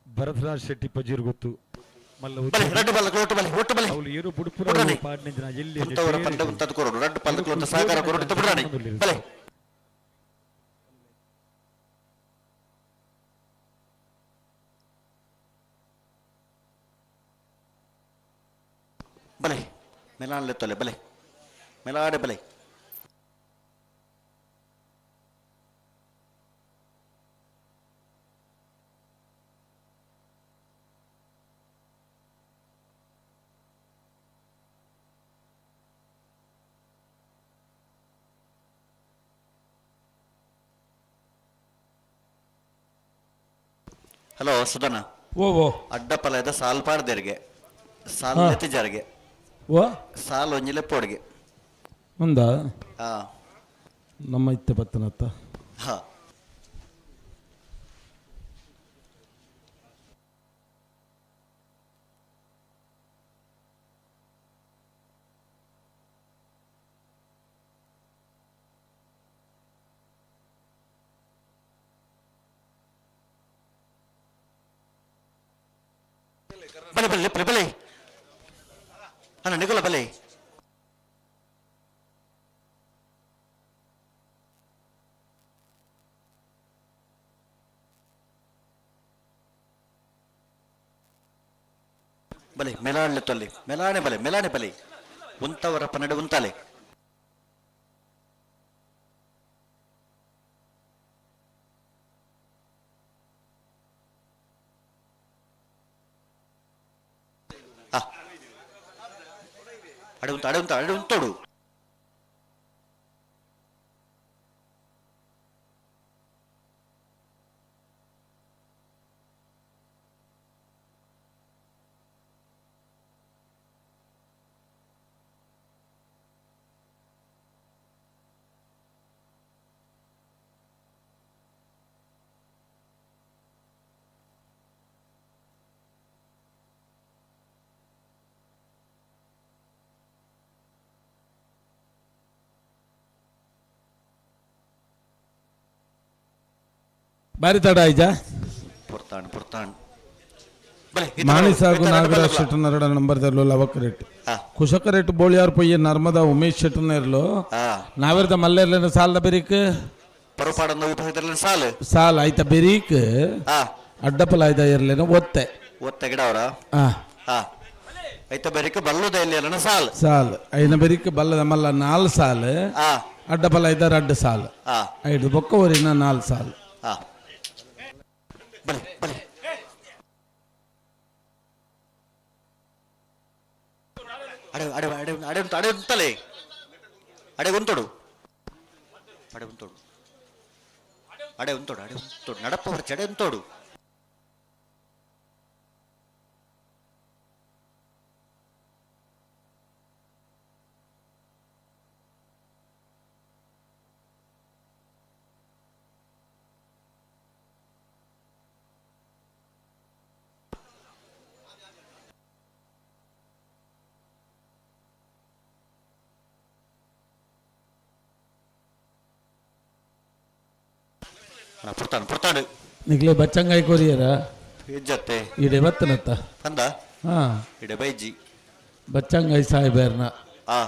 Speaker 9: ಭರತರಾಜ್ ಶೆಟ್ಟಿ ಪಜೀರ್ ಗೊತ್ತು ಮಲ್ಲ
Speaker 10: ಬಲೆ ರಡ್ಡು ಬಲ್ಲ ಒಟ್ಟು ಬಲೆ ಒಟ್ಟು ಬಲೆ.
Speaker 9: ಅವಳು ಏರು ಬುಡುಪುರ
Speaker 10: ಬಿಡ್ರಾನೆ.
Speaker 9: ಪಾಡ್ನಿಂಚಿನ ಎಲ್ಲಿ
Speaker 10: ಉಂತವರ ಪಂಡ ಉಂತದ್ ಕೊರಡು ರಡ್ಡು ಪಲ್ಲಕ್ಲು ಅಂತ ಸಹಕಾರ ಕೊರಡು ಬಿಡ್ರಾನೆ ಬಲೆ. ಬಲೆ ಮೆಲಾನ್ಲೆ ತೊಲೆ ಬಲೆ ಮೆಲಾಡೆ ಬಲೆ. ಹಲೋ ಸುಧನ.
Speaker 12: ಓ ಓ
Speaker 10: ಅಡ್ಡಪಲದ ಸಾಲ್ ಪಾಡ್ದೆರ್ಗೆ ಸಾಲ್
Speaker 12: ಹಾ.
Speaker 10: ಎತ್ತಿಜಾರ್ಗೆ
Speaker 12: ಓ
Speaker 10: ಸಾಲ್ ಒಂಜಿಲೆ ಪೋಡ್ಗೆ.
Speaker 12: ఉందా
Speaker 10: ಹಾ.
Speaker 12: ನಮ್ಮ ಇತ್ತೆ ಬತ್ತನತ್ತ.
Speaker 10: ಹಾ. ಬಲೆ ಬಲೆ ಬಲೆ ಬಲೆ ಅಣ್ಣ ನಿಗುಲ ಬಲೆ. ಬಲೆ ಮೆಲಾಡ್ಲೆ ತೊಲ್ಲೆ ಮೆಲಾಣೆ ಬಲೆ ಮೆಲಾಣೆ ಬಲೆ. ಉಂತವರಪ್ಪ ನಡು ಉಂತಾಲೆ. ಅಡೆ ಉಂತ ಅಡೆ ಉಂತ ಅಡೆ ಉಂತೋಡು.
Speaker 12: ಬಾರಿ ತಡ ಆಯ್ತಾ.
Speaker 10: ಪುರ್ತಾಣ್ ಪುರ್ತಾಣ್ ಬಲೆ.
Speaker 12: ಮಾಣಿಸಾಗು ನಾಗರಾಜ್ ಶೆಟ್ಟನರಡ ನಂಬರ್ ದರ್ಲು ಲವಕ್ ರೇಟ್.
Speaker 10: ಹಾ.
Speaker 12: ಕುಶಕ ರೇಟ್ ಬೋಳಿಯಾರ್ ಪೊಯ್ಯ ನರ್ಮದಾ ಉಮೇಶ್ ಶೆಟ್ಟನೇರ್ಲು.
Speaker 10: ಹಾ.
Speaker 12: ನಾವಿರ್ದ ಮಲ್ಲೇರ್ಲೇನ ಸಾಲದ ಬೆರಿಕ್
Speaker 10: ಪರುಪಾಡನ್ನ ವಿಭಾಗದಲ್ಲಿ ಸಾಲು
Speaker 12: ಸಾಲ ಆಯ್ತ ಬೆರೀಕ್.
Speaker 10: ಹಾ.
Speaker 12: ಅಡ್ಡಪಲ ಆಯ್ದ ಇರ್ಲೇನ ಒತ್ತೆ.
Speaker 10: ಒತ್ತೆ ಗಿಡ ಅವರ.
Speaker 12: ಹಾ.
Speaker 10: ಹಾ. ಐತ ಬೆರಿಕ್ ಬಲ್ಲುದ ಇಲ್ಲಿ ಸಾಲ್.
Speaker 12: ಸಾಲ್ ಐನ ಬೆರಿಕ್ ಬಲ್ಲದ ಮಲ್ಲ 4 ಸಾಲ್. ಅಡ್ಡ ಬಲ್ಲ ಐದಾರು ಅಡ್ಡ ಸಾಲ್. ಐದು ಬೊಕ್ಕ ಒರಿನ 4 ಸಾಲ್.
Speaker 10: ಬಲೆ ಬಲೆ ಅಡೆ ಅಡೆ ಅಡೆ ಅಡೆ ಉಂಟು ಅಡೆ ಉಂಟಲೆ ಅಡೆ ಉಂಟೋಡು ಅಡೆ ಉಂಟೋಡು ಅಡೆ ಉಂಟೋಡು ಅಡೆ ಉಂಟೋಡು ನಡಪ್ಪ ಹೊರಚೆ ಅಡೆ ಉಂಟೋಡು. ಪುರ್ತಾನು ಪುರ್ತಾನು
Speaker 12: ನಿಗ್ಲೆ ಬಚ್ಚಂಗಾಯಿ ಕೊರಿಯರ
Speaker 10: ಇಜ್ಜತ್ತೆ
Speaker 12: ಇಡೆ ಬತ್ತನತ್ತ
Speaker 10: ಅಂದ
Speaker 12: ಹಾ
Speaker 10: ಇಡೆ ಬೈಜಿ
Speaker 12: ಬಚ್ಚಂಗಾಯಿ ಸಾಹೇಬರ್ನ
Speaker 10: ಆ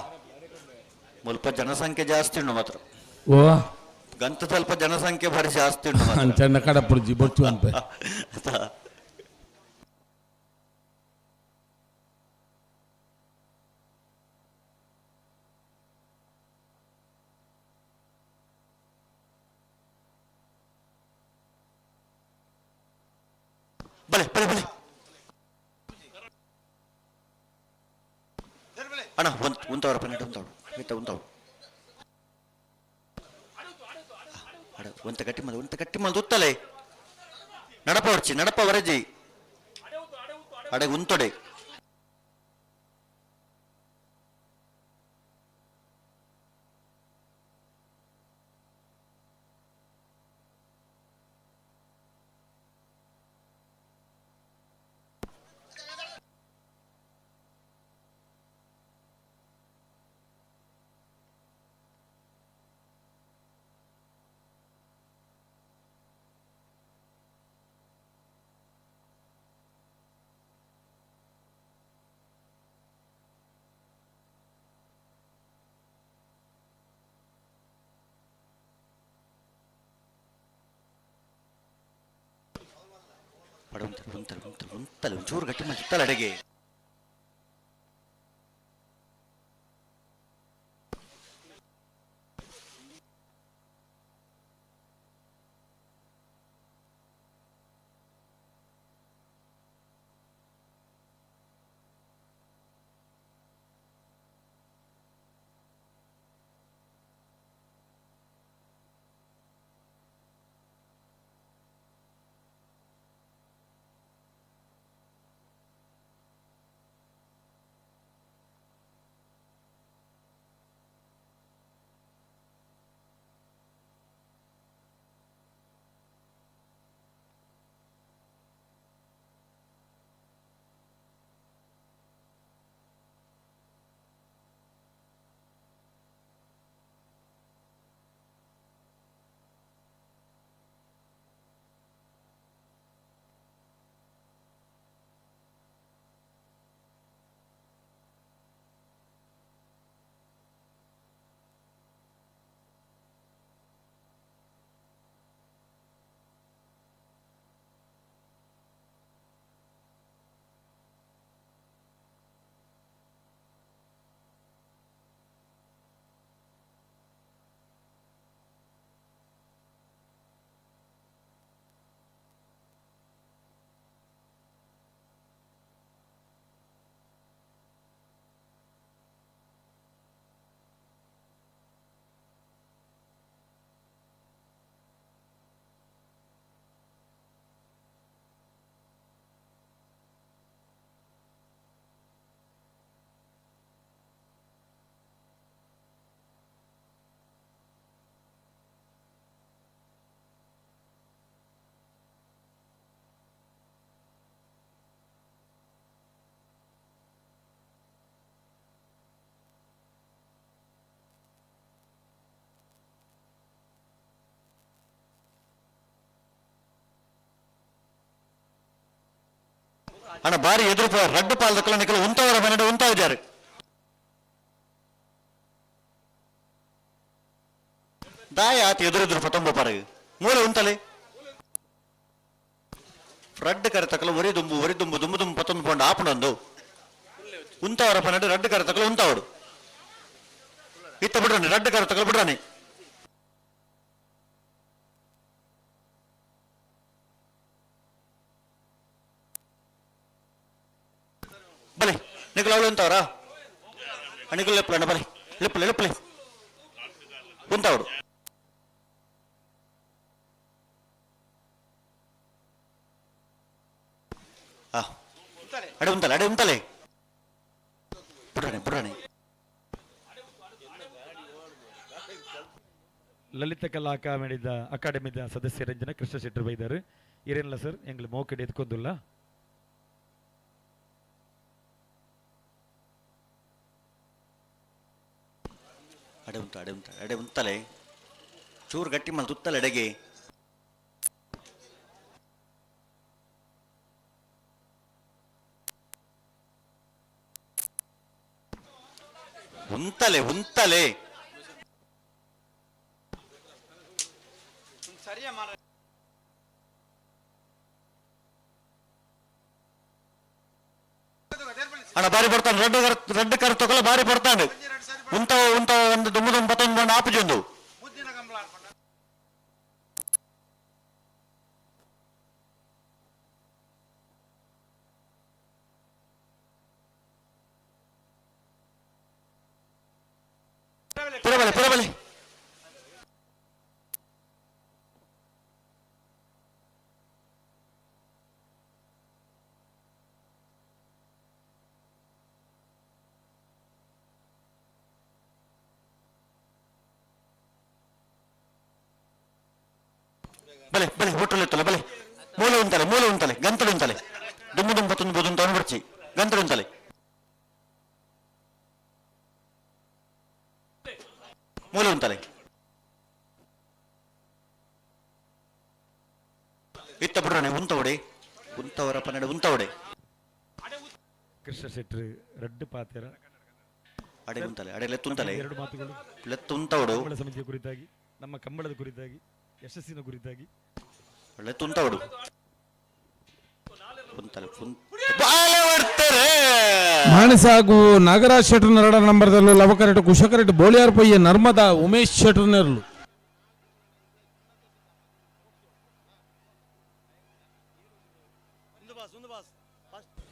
Speaker 10: ಮುಲ್ಪ ಜನಸಂಖ್ಯೆ ಜಾಸ್ತಿ ಉಂಡು ಮಾತ್ರ.
Speaker 12: ಓ
Speaker 10: ಗಂತ ಸ್ವಲ್ಪ ಜನಸಂಖ್ಯೆ ಭಾರಿ ಜಾಸ್ತಿ ಉಂಡು ಮಾತ್ರ.
Speaker 12: ಅಂಚಣ್ಣ ಕಡಪುರ್ಜಿ ಬೊಚ್ಚು ಅನ್ಪೆ.
Speaker 10: ಬಲೆ ಬಲೆ ಬಲೆ ಅಣ್ಣ ಒಂದು ಉಂತವ್ರ ಪನ್ನೆರಡು ಉಂತವಡು ಇತ್ತ ಉಂತವಡು ಅಡ ಒಂತ ಗಟ್ಟಿ ಮಲ್ ಒಂತ ಗಟ್ಟಿ ಮಲ್ ಉತ್ತಲೆ ನಡಪ ಹೊರ್ಚಿ ನಡಪ ವರಜಿ ಅಡೆ ಉಂತೊಡೆ ಅಡ ಉಂತಲೆ ಉಂತಲೆ ಉಂತಲೆ ಉಂತಲೆ ಒಂಚೂರು ಗಟ್ಟಿ ಮಾಡಿ ಉತ್ತಲೆ ಅಡೆಗೆ. ಅಣ್ಣ ಬಾರಿ ಎದುರು ರಡ್ಡು ಪಾಲ್ದಕ್ಕಲ್ಲ ನಿಕಲು ಉಂತವರ ಮನೆಡೆ ಉಂತಾವಿದ್ದಾರೆ. ದಾಯ ಆತ ಎದುರು ಎದುರು ಪತಂಬ ಪಾರಗ ಮೂಲೆ ಉಂತಲೆ ರಡ್ಡು ಕರೆ ತಕಲ ಒರಿ ದುಂಬು ಒರಿ ದುಂಬು ದುಂಬು ದುಂಬು ಪತೊಂದು ಪೋಂಡ ಆಪಣೊಂದು. ಉಂತಾವರ ಪನ್ನಡು ರಡ್ಡು ಕರ ತಕಲು ಉಂತಾವಡು ಇತ್ತ ಬಿಡ್ರಾನೆ ರಡ್ಡು ಕರ ತಕಲು ಬಿಡ್ರಾನೆ. ಬಲೆ ನಿಕುಲು ಅವಳು ಉಂತಾವರಾ ನಿಕುಲು ಲೆಪ್ಪಲಣ್ಣ ಬಲೆ ಲೆಪ್ಪಲೆ ಲೆಪ್ಪಲೆ ಉಂತಾವಡು. ಅಡೆ ಉಂತಲೆ ಅಡೆ ಉಂತಲೆ ಪುಡಾಣೆ ಪುಡಾಣೆ.
Speaker 9: ಲಲಿತ ಕಲಾ ಅಕಾಡೆಮಿದ ಅಕಾಡೆಮಿದ ಸದಸ್ಯರಂಜನ ಕೃಷ್ಣ ಶೆಟ್ಟರ್ ಬೈದಾರು ಇರೇನಿಲ್ಲ ಸರ್ ಎಂಗ್ಲು ಮೋಕೆಡ್ ಎತ್ಕೊಂದುಲ್ಲ.
Speaker 10: ಅಡೆ ಉಂತ ಅಡೆ ಉಂತ ಅಡೆ ಉಂತಲೆ ಚೂರು ಗಟ್ಟಿ ಮಲ್ ತುತ್ತಲೆ ಅಡೆಗೆ. ಉಂತಲೆ ಉಂತಲೆ ಅಣ್ಣ ಬಾರಿ ಬರ್ತಾನೆ ರಡ್ಡು ಕರ್ ರಡ್ಡು ಕರ್ ತಗೊಳ್ಳ ಬಾರಿ ಬರ್ತಾನೆ ಉಂತವ ಉಂತವ ಒಂದು ದುಮ್ಮು ದುಮ್ಮು ಪತ್ತೊಂದು ಬಂದು ಆಪುಜೊಂದು. ಪುರಬಲೆ ಪುರಬಲೆ ಬಲೆ ಬಲೆ ಹೋಟೆಲ್ ಇತ್ತಲ್ಲ ಬಲೆ ಮೂಲೆ ಉಂತಲೆ ಮೂಲೆ ಉಂತಲೆ ಗಂತಲು ಉಂತಲೆ ದುಮ್ಮು ದುಮ್ಮು ಪತ್ತೊಂದು ಬೋದುಂತ ಬರ್ಚಿ ಗಂತಲು ಉಂತಲೆ ಮೂಲೆ ಉಂತಲೆ ಇತ್ತ ಬಿಡ್ರಾಣೆ ಉಂತವಡೆ ಉಂತವರ ಪನ್ನಡ ಉಂತವಡೆ.
Speaker 9: ಕೃಷ್ಣ ಶೆಟ್ಟರ್ ರಡ್ಡು ಪಾತೆರ
Speaker 10: ಅಡೆ ಉಂತಲೆ ಅಡೆ ಲೆತ್ತುಂತಲೆ
Speaker 9: ಎರಡು ಮಾತುಗಳು
Speaker 10: ಲೆತ್ತುಂತವಡು
Speaker 9: ಕಂಬಳ ಸಮಿತಿಯ ಕುರಿತಾಗಿ ನಮ್ಮ ಕಂಬಳದ ಕುರಿತಾಗಿ ಯಶಸ್ಸಿನ ಕುರಿತಾಗಿ
Speaker 10: ಲೆತ್ತುಂತವಡು ಉಂತಲೆ ಬಾಲ
Speaker 12: ಮಾಣಸ ಹಾಗೂ ನಾಗರಾಜ್ ಶೆಟ್ಟರ್ ನರಡ ನಂಬರ್ದಲ್ಲೂ ಲವಕರೆಟ್ ಕುಶಕರೆಟ್ ಬೋಳಿಯಾರ್ ಪೊಯ್ಯ ನರ್ಮದಾ ಉಮೇಶ್ ಶೆಟ್ಟರ್ ನೆರಳು.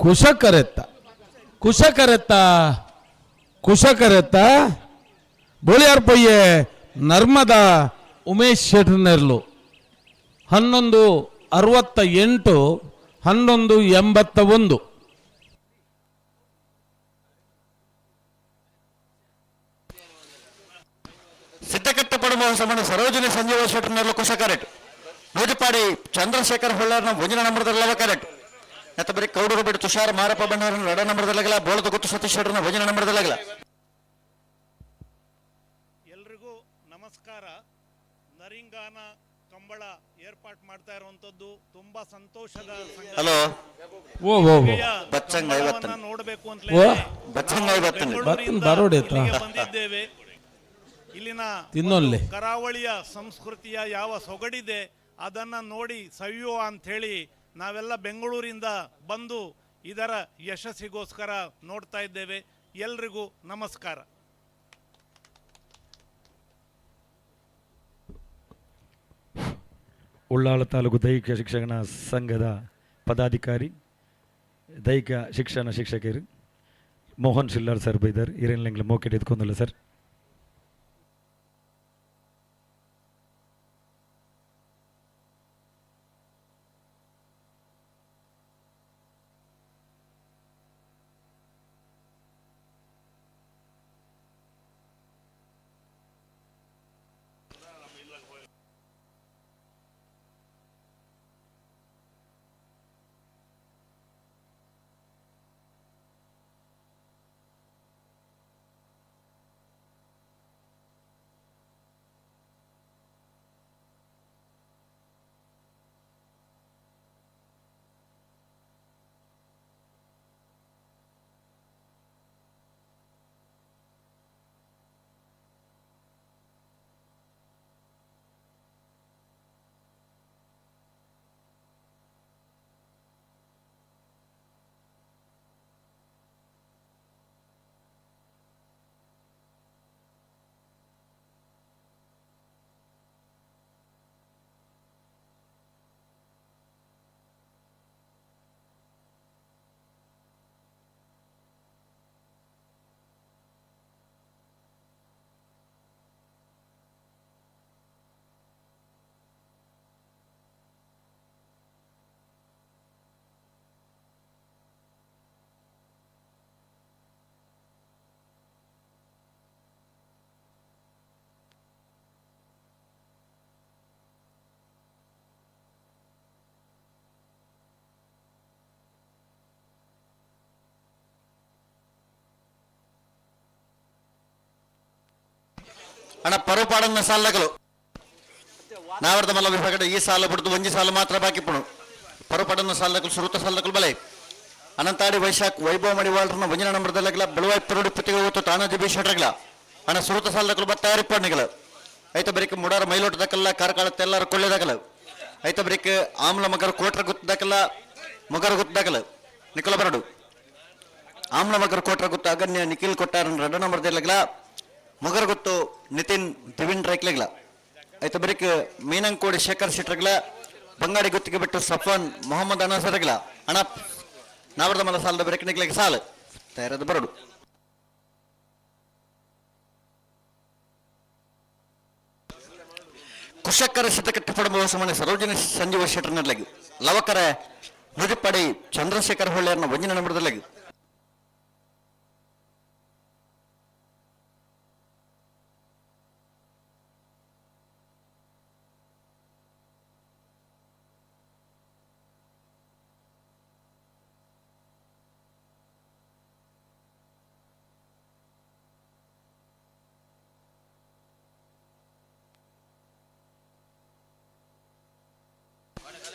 Speaker 12: ಕುಶಕರೆತ್ತ ಕುಶಕರೆತ್ತ ಕುಶಕರೆತ್ತ ಬೋಳಿಯಾರ್ ಪೊಯ್ಯೆ ನರ್ಮದಾ ಉಮೇಶ್ ಶೆಟ್ಟರ್ ನೆರಳು. 11:68 11:81.
Speaker 10: ಸಿದ್ದಕಟ್ಟ ಪಡುವ ಸಮಾನ ಸರೋಜಿನಿ ಸಂಜೀವ ಶೆಟ್ಟರ್ನರ್ಲು ಕುಶ ಕರೆಕ್ಟ್ ನೂಜುಪಾಡಿ ಚಂದ್ರಶೇಖರ್ ಹೊಳ್ಳಾರ್ನ ಒಂಜಿನ ನಂಬರ್ದಲ್ಲವ ಕರೆಕ್ಟ್ ನೆತ್ತ ಬರೀ ಕೌಡೂರು ಬಿಟ್ಟು ತುಷಾರ್ ಮಾರಪ್ಪ ಬಣ್ಣಾರನ ಎರಡ ನಂಬರ್ದಲ್ಲಾಗಲ ಬೋಳದ ಗುತ್ತು ಸತೀಶ್ ಶೆಟ್ಟರ್ನ ಒಂಜಿನ ನಂಬರ್ದಲ್ಲಾಗಲ.
Speaker 13: ಎಲ್ರಿಗೂ ನಮಸ್ಕಾರ. ನರಿಂಗಾನ ಕಂಬಳ ಏರ್ಪಾಟ್ ಮಾಡ್ತಾ ಇರುವಂತದ್ದು ತುಂಬಾ ಸಂತೋಷದ ಸಂಗತಿ.
Speaker 10: ಹಲೋ
Speaker 12: ಓ ಓ ಓ
Speaker 10: ಬಚ್ಚಂಗ ಐವತ್ತನೇ.
Speaker 13: ಕಂಬಳವನ್ನ ನೋಡಬೇಕು ಅಂತಲೇ
Speaker 12: ಓ.
Speaker 10: ಬಚ್ಚಂಗ ಐವತ್ತನೇ.
Speaker 12: ಬತ್ತನ್ ಬಾರೋಡೆ ಆಯ್ತಾ?
Speaker 13: ಇಲ್ಲಿಗೆ ಬಂದಿದ್ದೇವೆ. ಇಲ್ಲಿನ
Speaker 12: ತಿನ್ನೊಲ್ಲೆ.
Speaker 13: ಒಂದು ಕರಾವಳಿಯ ಸಂಸ್ಕೃತಿಯ ಯಾವ ಸೊಗಡಿದೆ ಅದನ್ನ ನೋಡಿ ಸವಿಯುವ ಅಂತ ಹೇಳಿ ನಾವೆಲ್ಲ ಬೆಂಗಳೂರಿಂದ ಬಂದು ಇದರ ಯಶಸ್ಸಿಗೋಸ್ಕರ ನೋಡ್ತಾ ಇದ್ದೇವೆ. ಎಲ್ರಿಗೂ ನಮಸ್ಕಾರ.
Speaker 9: ಉಳ್ಳಾಲ ತಾಲೂಕು ದೈಹಿಕ ಶಿಕ್ಷಣ ಸಂಘದ ಪದಾಧಿಕಾರಿ ದೈಹಿಕ ಶಿಕ್ಷಣ ಶಿಕ್ಷಕರು ಮೋಹನ್ ಶಿಲ್ಲಾರ್ ಸರ್ ಬೈದಾರ್ ಹಿರೇನ್ಲಿಂಗ್ಲ ಮೋಕೆಟ್ ಎತ್ಕೊಂದಿಲ್ಲ ಸರ್.
Speaker 10: ಅಣ್ಣ ಪರುಪಾಡನ್ನ ಸಾಲಗಳು ನಾವರ್ದ ಮಲ್ಲ ವಿಭಾಗದ ಈ ಸಾಲ ಬಿಡ್ದು ಒಂಜಿ ಸಾಲು ಮಾತ್ರ ಬಾಕಿ ಪುಣು ಪರುಪಾಡನ್ನ ಸಾಲಗಳು ಸುರುತ ಸಾಲಗಳು ಬಲೆ ಅನಂತಾಡಿ ವೈಶಾಖ್ ವೈಭವ ಮಡಿವಾಳರನ್ನ ಒಂಜಿನ ನಂಬರ್ದಲ್ಲಗಲ ಬೆಳುವಾಯ್ ಪರುಡಿ ಪುತ್ತಿಗೆ ಹೋತು ತಾನಾಜಿ ಬಿ ಶೆಟ್ರಗಲ ಅಣ್ಣ ಸುರುತ ಸಾಲಗಳು ಬತ್ತಾರಿ ಪಣ್ಣಿಗಳು ಐತ ಬರೀಕ್ ಮುಡಾರ ಮೈಲೋಟದಕ್ಕೆಲ್ಲ ಕಾರ್ಕಾಳ ತೆಲ್ಲಾರ ಕೊಳ್ಳೆದಾಗಲ ಐತ ಬರೀಕ್ ಆಮ್ಲ ಮಗರ ಕೋಟ್ರ ಗುತ್ತದಕ್ಕೆಲ್ಲ ಮೊಗರ ಗುತ್ತದಾಗಲ ನಿಖಲ ಬರಡು ಆಮ್ಲ ಮಗರ ಕೋಟ್ರ ಗುತ್ತ ಅಗನ್ಯ ನಿಖಿಲ್ ಕೊಟ್ಟಾರನ್ ರಡ್ಡ ನಂಬರ್ದಲ್ಲಗಲ ಮೊಗರ ಗುತ್ತು ನಿತಿನ್ ದಿವಿನ್ ರೈಕ್ಲೆಗ್ಲ ಐತ ಬರೀಕ್ ಮೀನಂಕೋಡಿ ಶೇಖರ್ ಶೆಟ್ರಗಲ ಬಂಗಾಡಿ ಗುತ್ತಿಗೆ ಬಿಟ್ಟು ಸಫಾನ್ ಮೊಹಮ್ಮದ್ ಅನಸರಗಲ ಅಣ್ಣ ನಾವರ್ದ ಮಲ ಸಾಲದ ಬರೀಕ್ ನಿಕ್ಲೆಗೆ ಸಾಲು ತಯಾರದ ಬರಡು. ಕುಶಕರ ಸಿದ್ಧಕಟ್ಟೆ ಪಡಂಬ ಸಮನೆ ಸರೋಜಿನಿ ಸಂಜೀವ ಶೆಟ್ಟರ್ನಲ್ಲಗಿ ಲವಕರ ನುಡಿಪಡಿ ಚಂದ್ರಶೇಖರ್ ಹೊಳ್ಳೆಯರ್ನ ಒಂಜಿನ ನಂಬರ್ದಲ್ಲಗಿ.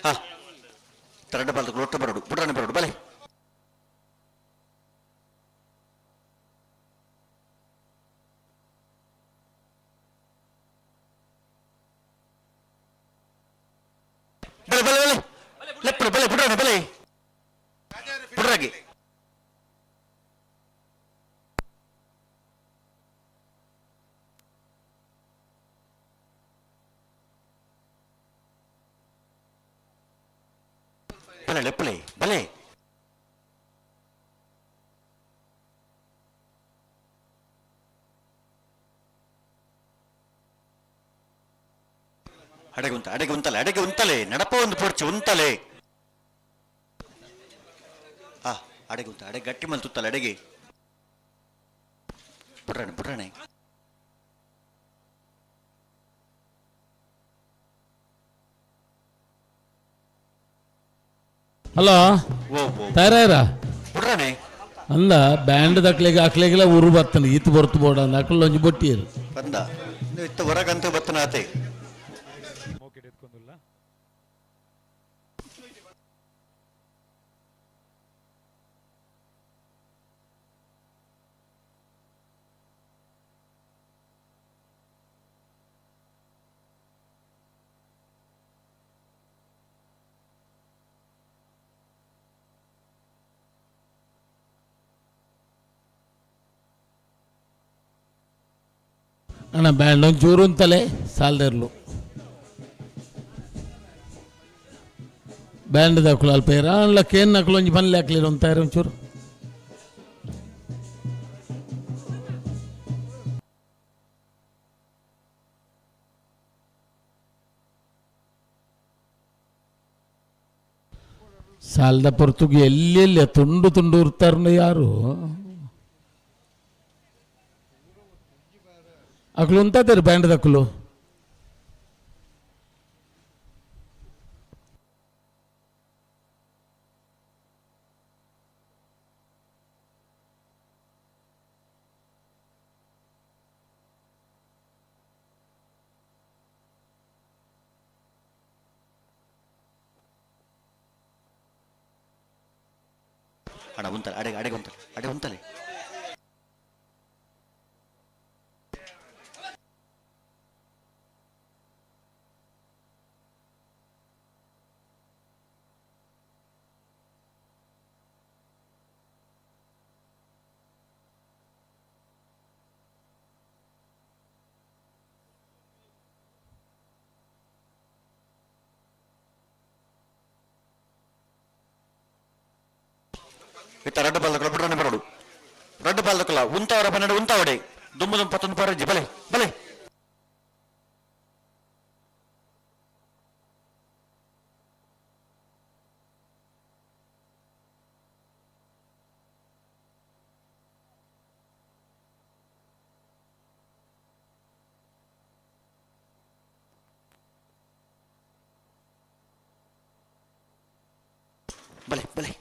Speaker 10: ಹಾ ತರಡ ಬಾಲ್ದ ಲೊಟ್ಟ ಬರಡು ಬುಡ್ರಾಣಿ ಬರಡು ಬಲೆ ಬಲೆ ಬಲೆ ಬಲೆ ಲೆಪ್ಪಡು ಬಲೆ ಬುಡ್ರಾಣಿ ಬಲೆ ಬುಡ್ರಾಗಿ ಬಲೆ ಲೆಪ್ಪಲೆ ಬಲೆ ಅಡೆಗೆ ಉಂತ ಅಡೆಗೆ ಉಂತಲೆ ಅಡೆಗೆ ಉಂತಲೆ ನಡಪ ಒಂದು ಪೊರ್ಚು ಉಂತಲೆ ಆ ಅಡೆಗೆ ಉಂತ ಅಡೆ ಗಟ್ಟಿ ಮಲ್ತುತ್ತಲೆ ಅಡೆಗೆ ಬುಡ್ರಾಣೆ ಬುಡ್ರಾಣೆ.
Speaker 12: ಹಲೋ ತಯಾರ
Speaker 10: ಬುಡ್ರಾಣೆ
Speaker 12: ಅಂದ ಬ್ಯಾಂಡ್ ದಕ್ಲೆಗೆ ಅಕ್ಲೆಗೆಲ್ಲ ಊರು ಬರ್ತಾನೆ ಈತ ಬರ್ತು ಬೋಡ ಅಂದ ಅಕ್ಲ ಒಂಜಿ ಬೊಟ್ಟಿಯರು
Speaker 10: ಬಂದ ಇತ್ತ ಹೊರಗಂತೂ ಬತ್ತನ ಆತೆ.
Speaker 9: ಎತ್ಕೊಂದುಲ್ಲ.
Speaker 12: ಅಣ್ಣ ಬ್ಯಾಂಡ್ ಒಂಚೂರು ಅಂತಲೇ ಸಾಲದರ್ಲು ಬ್ಯಾಂಡ್ ದಾಕುಲು ಅಲ್ಪ ಅಲ್ಲ ಕೇನ್ ನಕಲು ಒಂಜಿ ಪನ್ಲೆ ಹಾಕ್ಲಿರ ಒಂತಾರ ಒಂಚೂರು. ಸಾಲದ ಪೊರ್ತುಗು ಎಲ್ಲೆಲ್ಲಿ ತುಂಡು ತುಂಡು ಉರ್ತಾರ ಯಾರು ಅಕ್ಲು ಉಂತಾತೇರು ಬ್ಯಾಂಡ್ ದಕ್ಕಲು.
Speaker 10: ಅಣ್ಣ ಉಂತಲೆ ಅಡೆಗೆ ಅಡೆಗೆ ಉಂತಲೆ ಅಡೆ ಉಂತಲೆ. ಇತ್ತ ರಡ್ಡು ಬಾಲ್ದಕಲ ಬುಡ್ರನೆ ಬರಡು ರಡ್ಡು ಬಾಲ್ದಕಲ ಉಂತಾವರ ಬನ್ನಡ ಉಂತಾವಡೆ ದುಮ್ಮು ದುಮ್ ಪತ್ತೊಂದು ಪರಜ್ಜಿ ಬಲೆ ಬಲೆ. ಬಲೆ ಬಲೆ.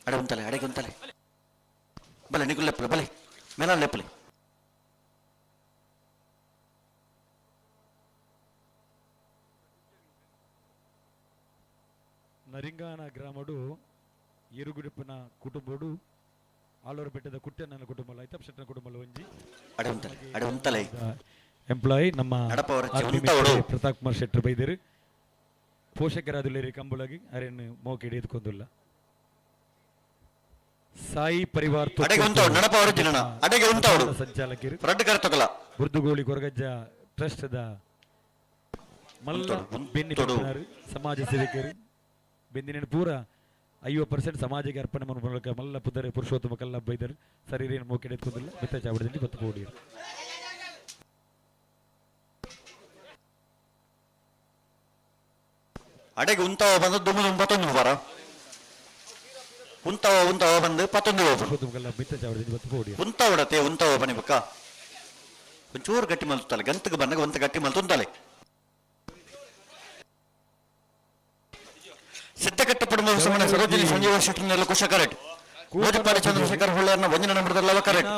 Speaker 10: ಅಡೆ ಉಂತಲೆ, ಅಡೆಗೆ ಉಂತಲೆ. ಬಲೆ ನಿಗುಲ್ ಲೆಪ್ಪಲೆ, ಬಲೆ ಮೇಲಾನ್ ಲೆಪ್ಪಲೆ.
Speaker 9: ನರಿಂಗಾನ ಗ್ರಾಮಡು ಇರುಗುಡುಪಿನ ಕುಟುಂಬಡು ಆಲೂರು ಬೆಟ್ಟದ ಕುಟ್ಟೆನ ಕುಟುಂಬ ಐತಪ್ ಶೆಟ್ಟನ ಕುಟುಂಬ ಒಂಜಿ
Speaker 10: ಅಡೆ ಉಂತಲೆ, ಅಡೆ ಉಂತಲೆ.
Speaker 9: ಎಂಪ್ಲಾಯಿ ನಮ್ಮ
Speaker 10: ನಡಪವರ
Speaker 9: ಆರ್ಮಿ
Speaker 10: ಉಂತವಡು.
Speaker 9: ಮಿಸ್ಟರ್ ಪ್ರತಾಪ್ ಕುಮಾರ್ ಶೆಟ್ಟರ್ ಬೈದರು ಪೋಷಕರಾದುಲೇರಿ ಕಂಬುಳಗಿ ಅರೆನ್ ಮೋಕೆ ಹಿಡಿದುಕೊಂದುಲ್ಲ. ಸಾಯಿ ಪರಿವಾರ್
Speaker 10: ಅಡೆಗೆ ಉಂತವಡು, ನಡಪವರ ಜಿಲ್ಲನ ಅಡೆಗೆ ಉಂತವಡು.
Speaker 9: ಸಂಚಾಲಕರು
Speaker 10: ರಡ್ಡು ಕರ್ತಕಲ
Speaker 9: ಬುರ್ದುಗೋಳಿ ಕೊರಗಜ್ಜ ಟ್ರಸ್ಟ್ the ಮಲ್ಲ ಬೆನ್ನಿ ಪತ್ತಿನಾರು, ಸಮಾಜ ಸೇವಕರು ಬೆಂದಿನ ಪೂರ 50% ಸಮಾಜಕ್ಕೆ ಅರ್ಪಣೆ ಮೂಲಕ ಮಲ್ಲ ಪುದರೆ ಪುರುಷೋತ್ತಮ ಕಲ್ಲ ಬೈದರು ಸರೀರೇನು ಮೋಕೆ ಎತ್ಕೊಂಡಿಲ್ಲ ಬೆತ್ತ ಚಾವಡದಲ್ಲಿ ಬತ್ತು ಪೋಡಿಯರು.
Speaker 10: ಅಡೆಗೆ ಉಂತವ ಬಂದು ದುಮ್ಮು ದುಮ್ಮು ಪತ್ತೊಂದು ಬಾರ ಉಂತವ ಉಂತವ ಬಂದು ಪತ್ತೊಂದು
Speaker 9: ಪುರುಷೋತ್ತಮ ಕಲ್ಲ ಬೆತ್ತ ಚಾವಡದಲ್ಲಿ ಬತ್ತು ಪೋಡಿಯರು.
Speaker 10: ಉಂತವಡತೆ ಉಂತವ ಬನ್ನಿ ಬಕ್ಕ ಒಂಚೂರು ಗಟ್ಟಿ ಮಲ್ತಾಳೆ ಗಂತಕ್ಕೆ ಬಂದಾಗ ಒಂತ ಗಟ್ಟಿ ಮಲ್ತುಂತಾಳೆ. ಸಿದ್ಧಕಟ್ಟ ಪಡುವ ಸಮನ ಸರೋಜಿನಿ ಸಂಜೀವ ಶೆಟ್ಟರ್ನೆಲ್ಲ ಕುಶ ಕರೆಕ್ಟ್. ಮೋದಿಪಾಡಿ ಚಂದ್ರಶೇಖರ್ ಹೊಳ್ಳೆಯರ್ನ ಒಂದಿನ ನಂಬರ್ದಲ್ಲ ಕರೆಕ್ಟ್.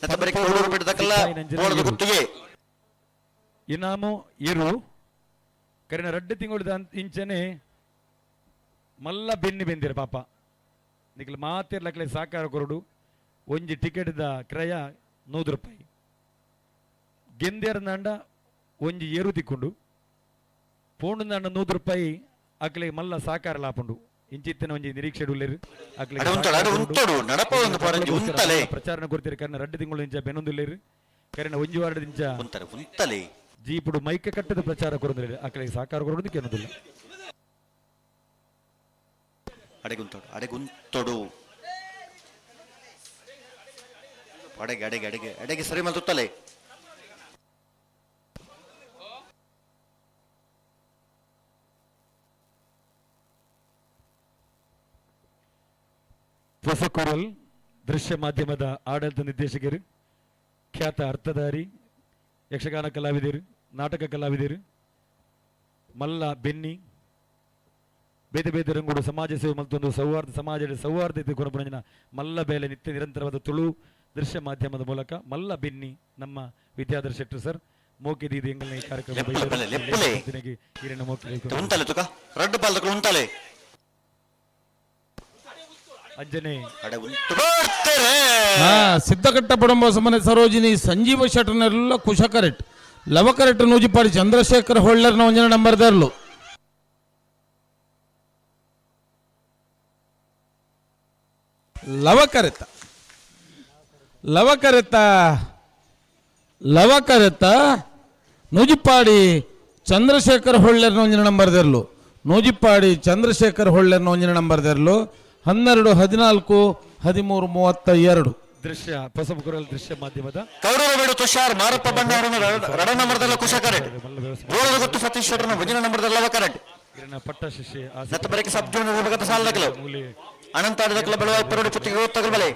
Speaker 10: ನತ್ತ ಬರೀ ಕೋಡೂರು ಬಿಟ್ಟದಕ್ಕಲ್ಲ ಬೋಳದ ಗುತ್ತಿಗೆ.
Speaker 9: ಇನಾಮು ಇರು ಕರಿನ ರಡ್ಡು ತಿಂಗಳು ಇಂಚನೆ ಮಲ್ಲ ಬೆನ್ನಿ ಬೆಂದಿರ ಪಾಪ ನಿಕ್ಲ ಮಾತಿರ್ಲಕ್ಲೆ ಸಾಕಾರ ಕೊರಡು ಒಂಜಿ ಟಿಕೆಟ್ the ಕ್ರಯ 100 ರೂಪಾಯಿ ಗೆಂದೇರ್ನಾಂಡ ಒಂಜಿ ಏರು ತಿಕ್ಕೊಂಡು ಪೋಂಡು 100 ರೂಪಾಯಿ ಅಕ್ಲೆ ಮಲ್ಲ ಸಾಕಾರ ಲಾಪುಂಡು ಇಂಚಿತ್ತಿನ ಒಂಜಿ ನಿರೀಕ್ಷೆ ಉಲ್ಲೇರು ಅಕ್ಲೆ
Speaker 10: ಅಡೆ ಉಂತಡು, ಅಡೆ ಉಂತಡು, ನಡಪ ಒಂದು ಪರಂಜಿ ಉಂತಲೆ.
Speaker 9: ಪ್ರಚಾರನ ಕೊಡ್ತೀರಿ ಕರ್ನ ರಡ್ಡು ತಿಂಗಳು ಇಂಚ ಬೆನೊಂದುಲ್ಲೇರು ಕರಿನ ಒಂಜಿ ವಾರದ ಇಂಚ
Speaker 10: ಉಂತರೆ ಉಂತಲೆ
Speaker 9: ಜೀಪುಡು ಮೈಕ ಕಟ್ಟದ ಪ್ರಚಾರ ಕೊರೊಂದುಲ್ಲೇರು ಅಕ್ಲೆ ಸಾಕಾರ ಕೊರೊಂದು ಕೆನೊಂದುಲ್ಲ.
Speaker 10: ಅಡೆಗುಂತಡು, ಅಡೆಗುಂತಡು, ಅಡೆಗೆ ಅಡೆಗೆ ಅಡೆಗೆ ಅಡೆಗೆ ಸರಿ ಮಲ್ತುತ್ತಲೆ.
Speaker 9: ಹೊಸಕೊರಲ್ ದೃಶ್ಯ ಮಾಧ್ಯಮದ ಆಡಳಿತ ನಿರ್ದೇಶಕರು, ಖ್ಯಾತ ಅರ್ಥಧಾರಿ, ಯಕ್ಷಗಾನ ಕಲಾವಿದರು, ನಾಟಕ ಕಲಾವಿದರು, ಮಲ್ಲ ಬೆನ್ನಿ ಬೇತೆ ಬೇತೆ ರಂಗುಡು ಸಮಾಜ ಸೇವೆ ಮಲ್ತೊಂದು ಸೌಹಾರ್ದ ಸಮಾಜದ ಸೌಹಾರ್ದತೆ ಕೊರಪುಣಂಜಿನ ಮಲ್ಲ ಬೇಲೆ ನಿತ್ಯ ನಿರಂತರವಾದ ತುಳು ದೃಶ್ಯ ಮಾಧ್ಯಮದ ಮೂಲಕ ಮಲ್ಲ ಬೆನ್ನಿ ನಮ್ಮ ವಿದ್ಯಾಧರ ಶೆಟ್ಟರ್ ಸರ್ ಮೋಕೆ ದೀದಿ ಎಂಗಲ್ನ ಈ ಕಾರ್ಯಕ್ರಮ
Speaker 10: ಲೆಪ್ಪಲೆ,
Speaker 9: ಬೈದರು.
Speaker 10: ಲೆಪ್ಪಲೆ.
Speaker 9: ದಿನಗೆ ಈರಣ್ಣ ಮೋಕೆ ದೀದಿ.
Speaker 10: ಉಂತಲೆ ತುಕ ರಡ್ಡು ಪಾಲ್ದಕ್ಲು ಉಂತಲೆ.
Speaker 9: ಅಂಜನೆ.
Speaker 10: ಅಡೆ ಉಂತು ಬರ್ತಾರೆ.
Speaker 12: ಸಿದ್ಧಕಟ್ಟ ಪಡಂಬ ಸಮನೆ ಸರೋಜಿನಿ ಸಂಜೀವ ಶೆಟ್ಟರ್ನೆಲ್ಲ ಕುಶ ಕರೆಕ್ಟ್ ಲವ ಕರೆಕ್ಟ್ ನೂಜಿಪಾಡಿ ಚಂದ್ರಶೇಖರ್ ಹೊಳ್ಳರ್ನ ಒಂಜನ ನಂಬರ್ ದರ್ಲು. ಲವ ಕರೆತ ಲವ ಕರೆತ ಲವ ಕರೆತ ನೂಜಿಪಾಡಿ ಚಂದ್ರಶೇಖರ್ ಹೊಳ್ಳರ್ನ ಒಂಜನ ನಂಬರ್ ದರ್ಲು. ನೂಜಿಪಾಡಿ ಚಂದ್ರಶೇಖರ್ ಹೊಳ್ಳರ್ನ ಒಂಜನ ನಂಬರ್ ದರ್ಲು. 12 14 13 32.
Speaker 9: ದೃಶ್ಯ ಹೊಸಬಕುರಲ್ ದೃಶ್ಯ ಮಾಧ್ಯಮದ
Speaker 10: ಕೌರವ ಬೇಡು ತುಷಾರ್ ಮಾರಪ್ಪ ಬಂಡಾರನ ರಡ ನಂಬರ್ದಲ್ಲ ಕುಶ ಕರೆಕ್ಟ್. ಬೋಳದ ಗೊತ್ತು ಸತೀಶ್ ಶೆಟ್ಟರ್ನ ಭಜನ ನಂಬರ್ದಲ್ಲ ಕರೆಕ್ಟ್.
Speaker 9: ಕಿರಣ ಪಟ್ಟ ಶಿಷ್ಯ
Speaker 10: ನತ್ತ ಬರಕ್ಕೆ ಸಬ್ ಜೂನಿಯರ್ ವಿಭಾಗದ ಸಾಲದಕಲು ಅನಂತಾಡದಕಲ ಬೆಳವಾಯಿ ಪರೋಡಿ ಪುತ್ತಿಗೆ ಗೊತ್ತಗಲ ಬಲೆ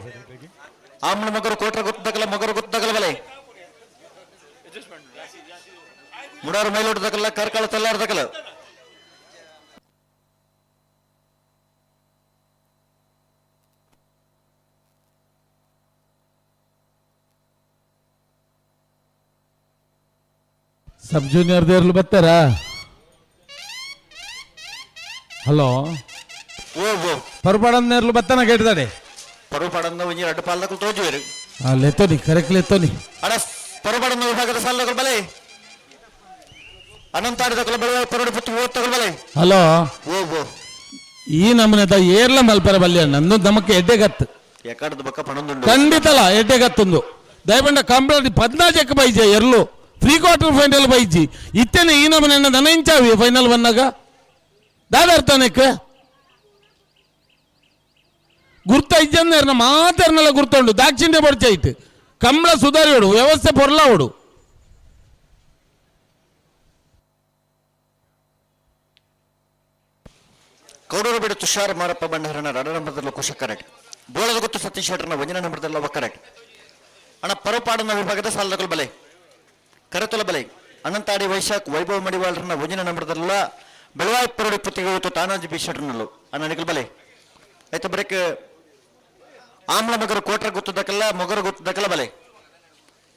Speaker 10: ಆಮ್ಲ ಮಗರು ಕೋಟ್ರ ಗೊತ್ತದಕಲ ಮಗರು ಗೊತ್ತದಕಲ ಬಲೆ ಮುಡಾರು ಮೈಲೋಟದಕಲ್ಲ ಕಾರ್ಕಳ ತಲ್ಲಾರದಕಲ.
Speaker 12: ಸಬ್ ಜೂನಿಯರ್ ದೇರ್ಲು ಬರ್ತಾರಾ? ಹಲೋ
Speaker 10: ಓ ಓ
Speaker 12: ಪರ್ಪಡನ್ ನೇರ್ಲು ಬತ್ತನ ಕೇಳ್ತಾರೆ.
Speaker 10: ಪರುಪಡನ್ನ ಒಂಜಿ ರಡ್ಡು ಪಾಲ್ದಕಲು ತೋಜುವೆರು.
Speaker 12: ಲೆತ್ತೋನಿ ಕರೆಕ್ಟ್ ಲೆತ್ತೋನಿ.
Speaker 10: ಅಡ ಪರುಪಡನ್ನ ವಿಭಾಗದ ಸಾಲದಕಲು ಬಲೆ ಅನಂತಾಡದಕಲ ಬೆಳವಾಯಿ ಪರೋಡಿ ಪುತ್ತು ಓದ್ತಗಲು ಬಲೆ.
Speaker 12: ಹಲೋ
Speaker 10: ಓ ಓ
Speaker 12: ಈ ನಮೂನೆದ ಏರ್ಲ ಮಲ್ಪರ ಬಲ್ಯ ನಂದು ನಮಕ್ಕೆ ಎಡ್ಡೆಗತ್ತು
Speaker 10: ಎಕಡದ ಬಕ್ಕ ಪಣೊಂದುಂಡು
Speaker 12: ಖಂಡಿತಲ ಎಡ್ಡೆಗತ್ತೊಂದು ದಯಪಂಡ ಕಂಪ್ಲೇಂಟ್ ಪದ್ನಾಜಕ್ಕೆ ಬೈಜೆ ಎರ್ಲು three quarter final ಬೈಜಿ ಇತ್ತೇನೆ ಈ ನಮೂನೆ ದನ ಇಂಚಾವಿ ಫೈನಲ್ ಬಂದಾಗ ದಾದಾರ್ತಾನೆಕ್ ಗುರ್ತ ಇಜ್ಜಂದೇರ್ನ ಮಾತೆರ್ನೆಲ್ಲ ಗುರ್ತುಂಡು ದಾಕ್ಷಿಣ್ಯ ಬಡ್ಚೈಟ್ ಕಂಬಳ ಸುಧಾರಿಯೋಡು ವ್ಯವಸ್ಥೆ ಪೊರ್ಲಾವಡು.
Speaker 10: ಕೌಡೂರು ಬೇಡು ತುಷಾರ್ ಮಾರಪ್ಪ ಬಂಡಾರನ ರಡ ನಂಬರ್ದಲ್ಲ ಕುಶ ಕರೆಕ್ಟ್. ಬೋಳದ ಗೊತ್ತು ಸತೀಶ್ ಶೆಟ್ಟರ್ನ ಒಂದಿನ ನಂಬರ್ದಲ್ಲ ಕರೆಕ್ಟ್. ಅಣ್ಣ ಪರೋಪಾಡನ ವಿಭಾಗದ ಸಾಲದಕಲು ಬಲೆ ಕರತುಲ ಬಲೆ ಅನಂತಾಡಿ ವೈಶಾಖ್ ವೈಭವ ಮಡಿವಾಳರನ್ನ ಒಂದಿನ ನಂಬರ್ದಲ್ಲ ಬೆಳವಾಯಿ ಪರೋಡಿ ಪುತ್ತಿಗೆ ಹೊತ್ತು ತಾನಾಜಿ ಬಿ ಶೆಟ್ಟರ್ನಲ್ಲು ಅಣ್ಣ ನಿಖಲ್ ಬಲೆ. ಆಯ್ತು ಬ್ರೇಕ್ ಆಮ್ಲ ಮಗರು ಕೋಟ್ರ ಗುತ್ತದಕ್ಕಲ್ಲ ಮೊಗರು ಗುತ್ತದಕ್ಕಲ್ಲ ಬಲೆ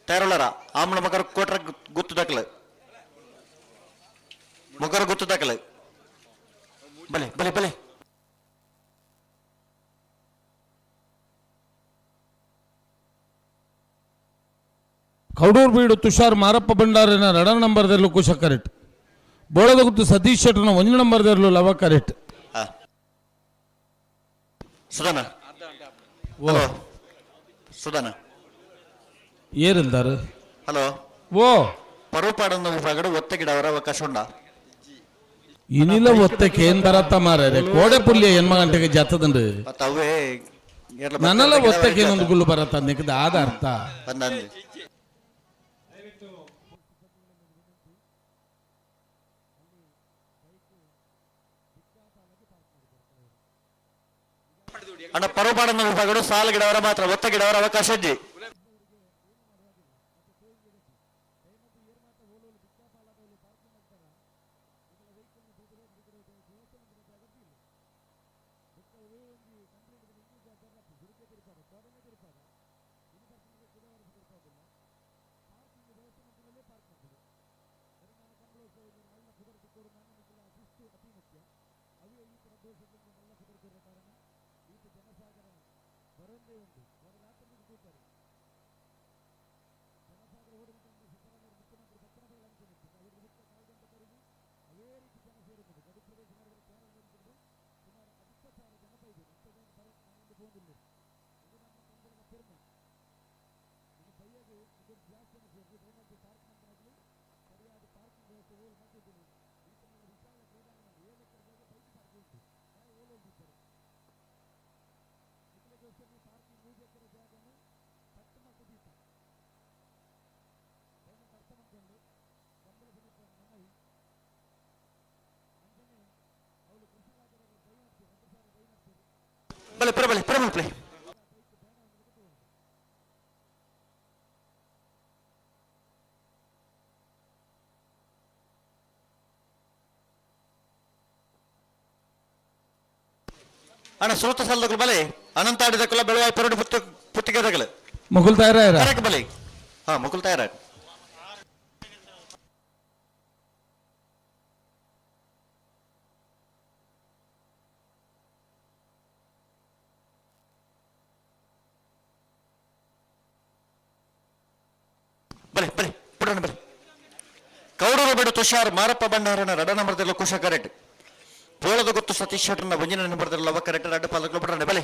Speaker 10: ತಯಾರುಳ್ಳಾರ ಆಮ್ಲ ಮಗರು ಕೋಟ್ರ ಗುತ್ತದಕ್ಕಲ್ಲ ಮೊಗರು ಗುತ್ತದಕ್ಕಲ್ಲ ಬಲೆ ಬಲೆ ಬಲೆ
Speaker 12: ಕೌಡೂರು ಬೀಡು ತುಷಾರ್ ಮಾರಪ್ಪ ಭಂಡಾರಿನ ರಡ ನಂಬರ್ದಲ್ಲೂ ಕುಶ ಕರೆಕ್ಟ್. ಬೋಳದ ಗುತ್ತು ಸತೀಶ್ ಶೆಟ್ಟರ್ನ ಒಂದು ನಂಬರ್ದಲ್ಲೂ ಲವ ಕರೆಕ್ಟ್.
Speaker 10: ಸುಧಾನ ಹಲೋ ಸುಧಾನ
Speaker 12: ಏರಿಂದಾರು
Speaker 10: ಹಲೋ
Speaker 12: ಓ
Speaker 10: ಪರುಪಾಡನ್ನ ವಿಭಾಗಡು ಒತ್ತೆ ಗಿಡವರ ಅವಕಾಶ ಉಂಡ
Speaker 12: ಇನಿಲ ಒತ್ತಕ್ಕೆ ಏನ್ ಬರತ್ತ ಮಾರ್ರೆ ಕೋಡೆ ಪುಲ್ಯ ಎನ್ಮ ಗಂಟೆಗೆ ಜತ್ತದಂಡು
Speaker 10: ಮತ್ತೆ ಅವೇ
Speaker 12: ನನ್ನಲ್ಲ ಒತ್ತಕ್ಕೆ ಏನೊಂದು ಗುಲ್ಲು ಬರತ್ತ ನಿಕ್ಕದ ಆದ ಅರ್ಥ.
Speaker 10: ಬಂದಂದು ಅಣ್ಣ ಪರುಪಾಡನ್ನ ವಿಭಾಗಡು ಸಾಲು ಗಿಡವರ ಮಾತ್ರ ಒತ್ತ ಗಿಡವರ ಅವಕಾಶ ಇದ್ದಿ. ಬಲೆ ಪರ ಬಲೆ ಪರ ಬಲೆ ಅಣ್ಣ ಸುರತ ಸಾಲದಗಳು ಬಲೆ ಅನಂತಾಡಿದಕ್ಕಲ್ಲ ಬೆಳಗಾವಿ ಪರಡು ಪುತ್ತ ಪುತ್ತಿಗೆದಗಳು
Speaker 12: ಮುಗುಲ್ ತಯಾರ
Speaker 10: ಬಲೆ ಹಾ ಮುಕುಲ್ ತಯಾರ. ಬಲೆ ಬಲೆ ಪುಡಣ ಬಲೆ ಕೌಡರು ಬೇಡ ತುಷಾರ್ ಮಾರಪ್ಪ ಭಂಡಾರನ ರಡ ನಂಬರ್ದಲ್ಲ ಕುಶ ಕರೆಕ್ಟ್. ಪೋಳದ ಗೊತ್ತು ಸತೀಶ್ ಶೆಟ್ಟರ್ನ ಒಂಜಿನ ನಂಬರ್ದಲ್ಲ ಲವ ಕರೆಕ್ಟ್. ರಡ್ಡ ಪಾಲಕರು ಬಿಡಣ ಬಲೆ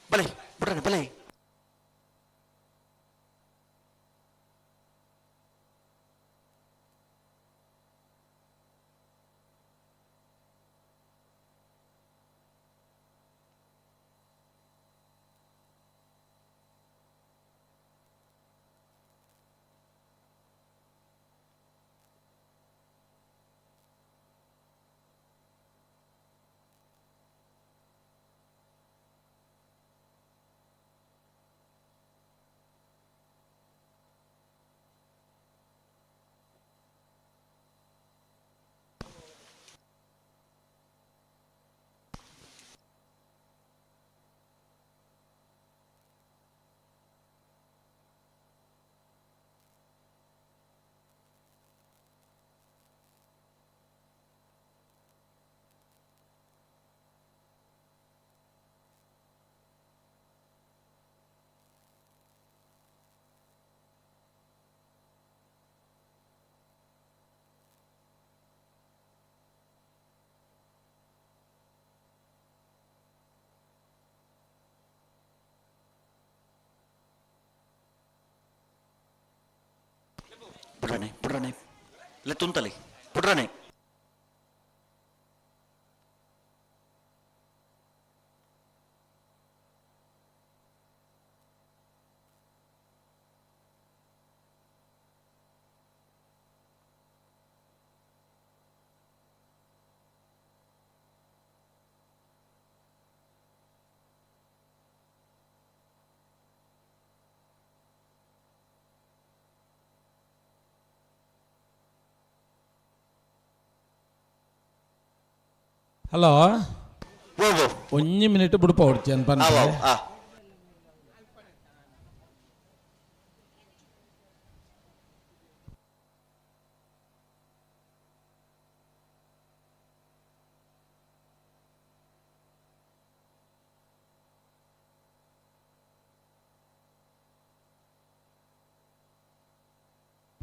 Speaker 10: ಬಲೆ ಬಿಡಣ ಬಲೆ. ಪುಡ್ರಣೆ ಪುಡ್ರಣೆ ಲೆತ್ತುಂತಲೆ ಪುಡ್ರಣೆ.
Speaker 12: ಹಲೋ ಒಂಜಿ ಮಿನಿಟ್ ಬುಡುಪ ಹೊಡ್ಚಿ ಅನ್ಪ.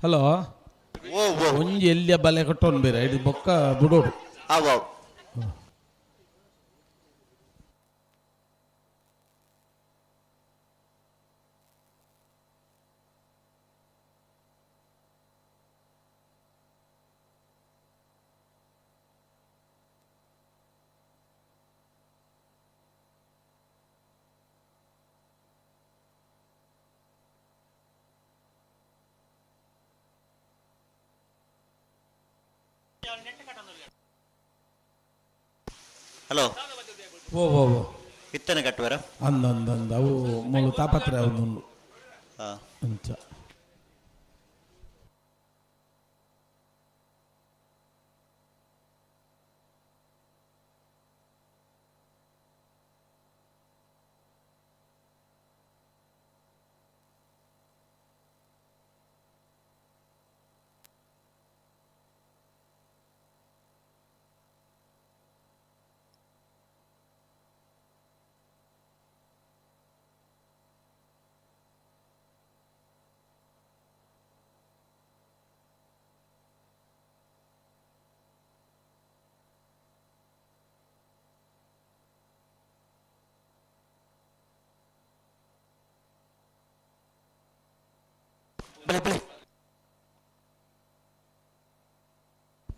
Speaker 12: ಹಲೋ, ಒಂಜಿ ಎಲ್ಲಿಯ ಬಲೆ ಕಟ್ಟೋನ್ ಬೇರೆ ಇದು ಬೊಕ್ಕ ಬುಡೋಡು.
Speaker 10: ಆವು. ಹಲೋ.
Speaker 12: ಓ ಓ ಓ.
Speaker 10: ಇತ್ತನೆ ಕಟ್ಟುವರ?
Speaker 12: ಅಂದ ಅಂದ ಅಂದ ಅವು ಮೂಲು ತಾಪತ್ರೆ ಅವನು ಅಂಚ.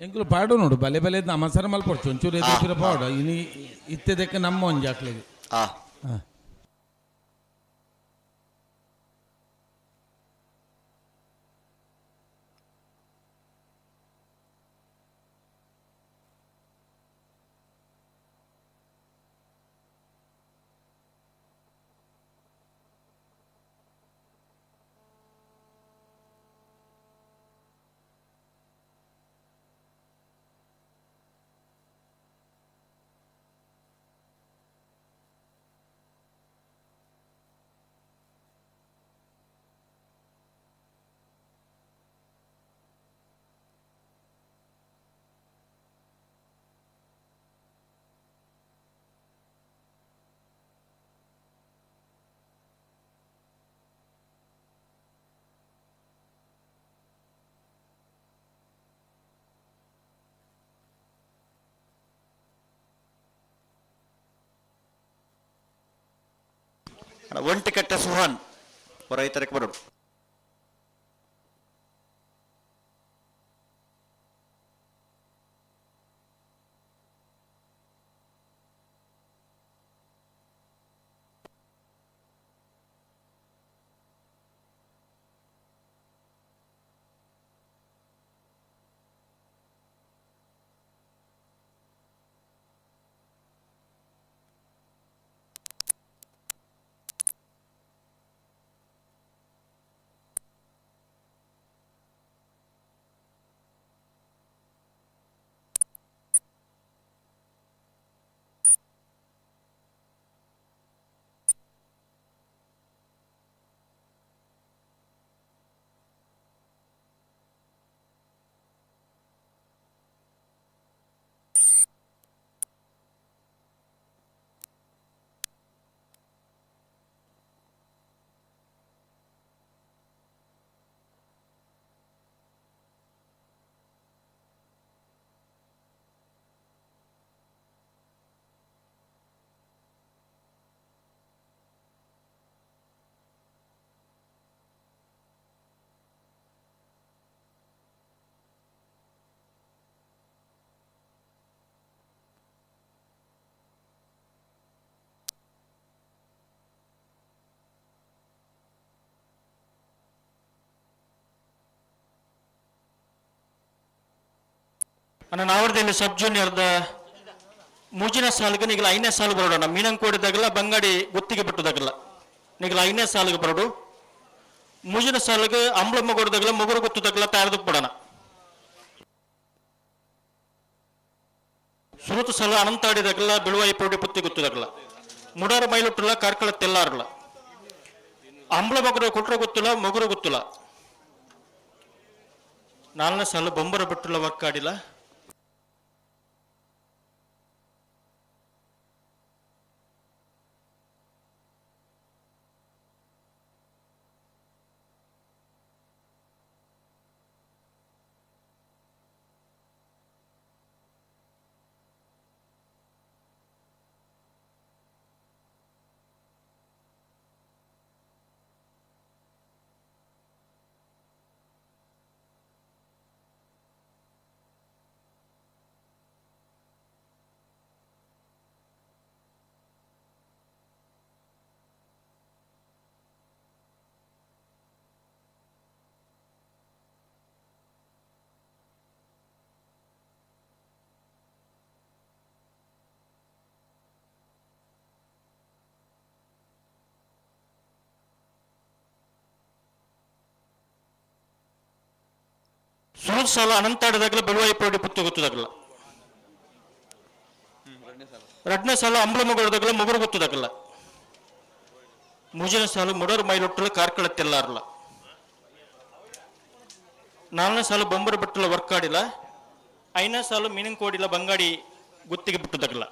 Speaker 12: ಎಂಕುಲು ಪಾಡು ನೋಡು, ಬಲೆ ಬಲೆ ನಮಸರ ಮಲ್ಪೊಡ್ಚು ಒಂಚೂರು ಎದುರು ಪಾಡು. ಇನಿ ಇತ್ತೆದಕ್ಕೆ ನಮ್ಮ ಒಂಜಿ ಆಕ್ಲಿಗೆ.
Speaker 10: ಒಂಟಿಕಟ್ಟೆ ಸುಹಾನ್ ರೈತರಿಗೆ ಬರೋದು.
Speaker 2: ಅಣ್ಣ ನಾವರ್ದಲ್ಲಿ ಸಬ್ ಜೂನಿಯರ್ದ ಮೂಜಿನ ಸಾಲಿಗೆ ನಿಗಲ ಐದನೇ ಸಾಲು ಬರೋಣ. ಮೀನಂಕೋಡಿದಾಗಲ್ಲ ಬಂಗಾಡಿ ಗುತ್ತಿಗೆ ಬಿಟ್ಟದಾಗಲ್ಲ ನಿಗಲ ಐದನೇ ಸಾಲಿಗೆ ಬರೋಡು. ಮೂಜಿನ ಸಾಲಿಗೆ ಅಂಬ್ಲ ಮಗೋಡ್ದಾಗಲ್ಲ ಮೊಗರು ಗೊತ್ತದಾಗಲ್ಲ ತಯಾರದಕ್ಕೆ ಬಿಡೋಣ. ಸುರುತು ಸಲ ಅನಂತಾಡಿದಾಗಲ್ಲ ಬೆಳುವಾಯಿ ಪೌಡಿ ಪುತ್ತಿ ಗೊತ್ತದಾಗಲ್ಲ ಮುಡಾರ ಮೈಲುಟ್ಟುಲ್ಲ ಕಾರ್ಕಳ ತೆಲ್ಲಾರಲ್ಲ ಅಂಬಳ ಮಗುರು ಕೊಟ್ರ ಗೊತ್ತಿಲ್ಲ ಮಗುರು ಗೊತ್ತಿಲ್ಲ. ನಾಲ್ನೇ ಸಾಲು ಬೊಂಬರ ಬಿಟ್ಟುಲ್ಲ ವರ್ಕಾಡಿಲ್ಲ. ಸುರುತ್ ಸಾಲ ಅನಂತಾಡಿದಾಗಲ ಬೆಳುವಾಯಿ ಪೌಡಿ ಪುತ್ತಿ ಗೊತ್ತದಾಗಲ್ಲ. ಎರಡನೇ ಸಾಲ ಅಂಬಳ ಮಗುರದಾಗಲ ಮಗುರು ಗೊತ್ತದಾಗಲ್ಲ. ಮೂರನೇ ಸಾಲು ಮುಡೋರ್ ಮೈಲೊಟ್ಟಲು ಕಾರ್ಕಳ ತೆಲ್ಲಾರಲ್ಲ. ನಾಲ್ಕನೇ ಸಾಲು ಬೊಂಬರ ಬಿಟ್ಟಲ ವರ್ಕಾಡಿಲ್ಲ. ಐದನೇ ಸಾಲು ಮೀನಂಕೋಡಿಲ್ಲ ಬಂಗಾಡಿ ಗುತ್ತಿಗೆ ಬಿಟ್ಟದಾಗಲ್ಲ.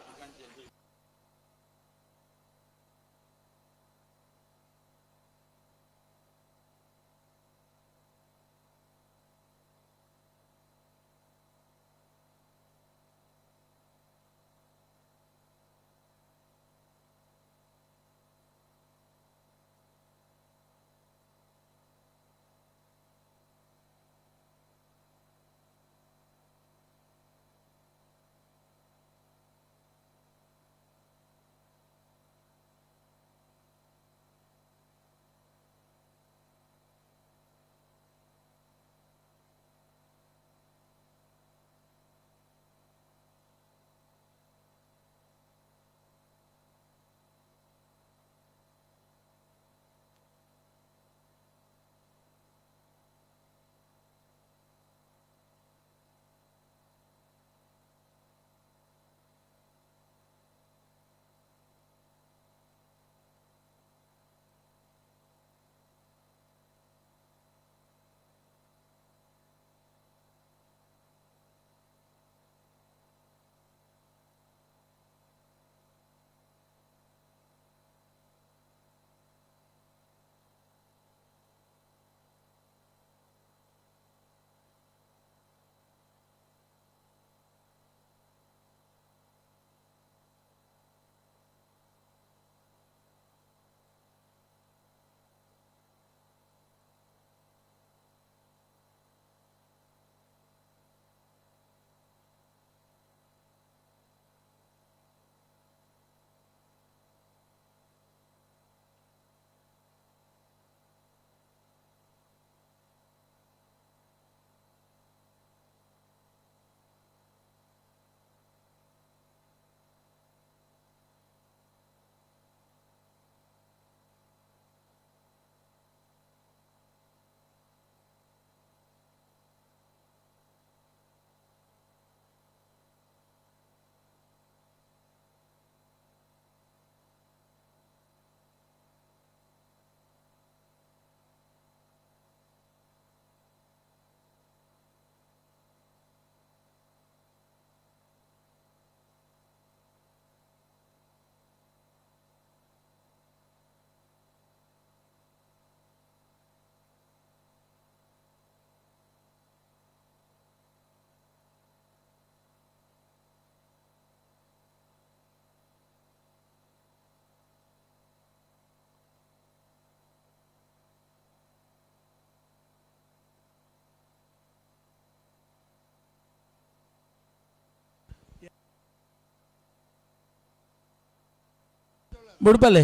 Speaker 12: ಬುಡ್ಪಲ್ಲೆ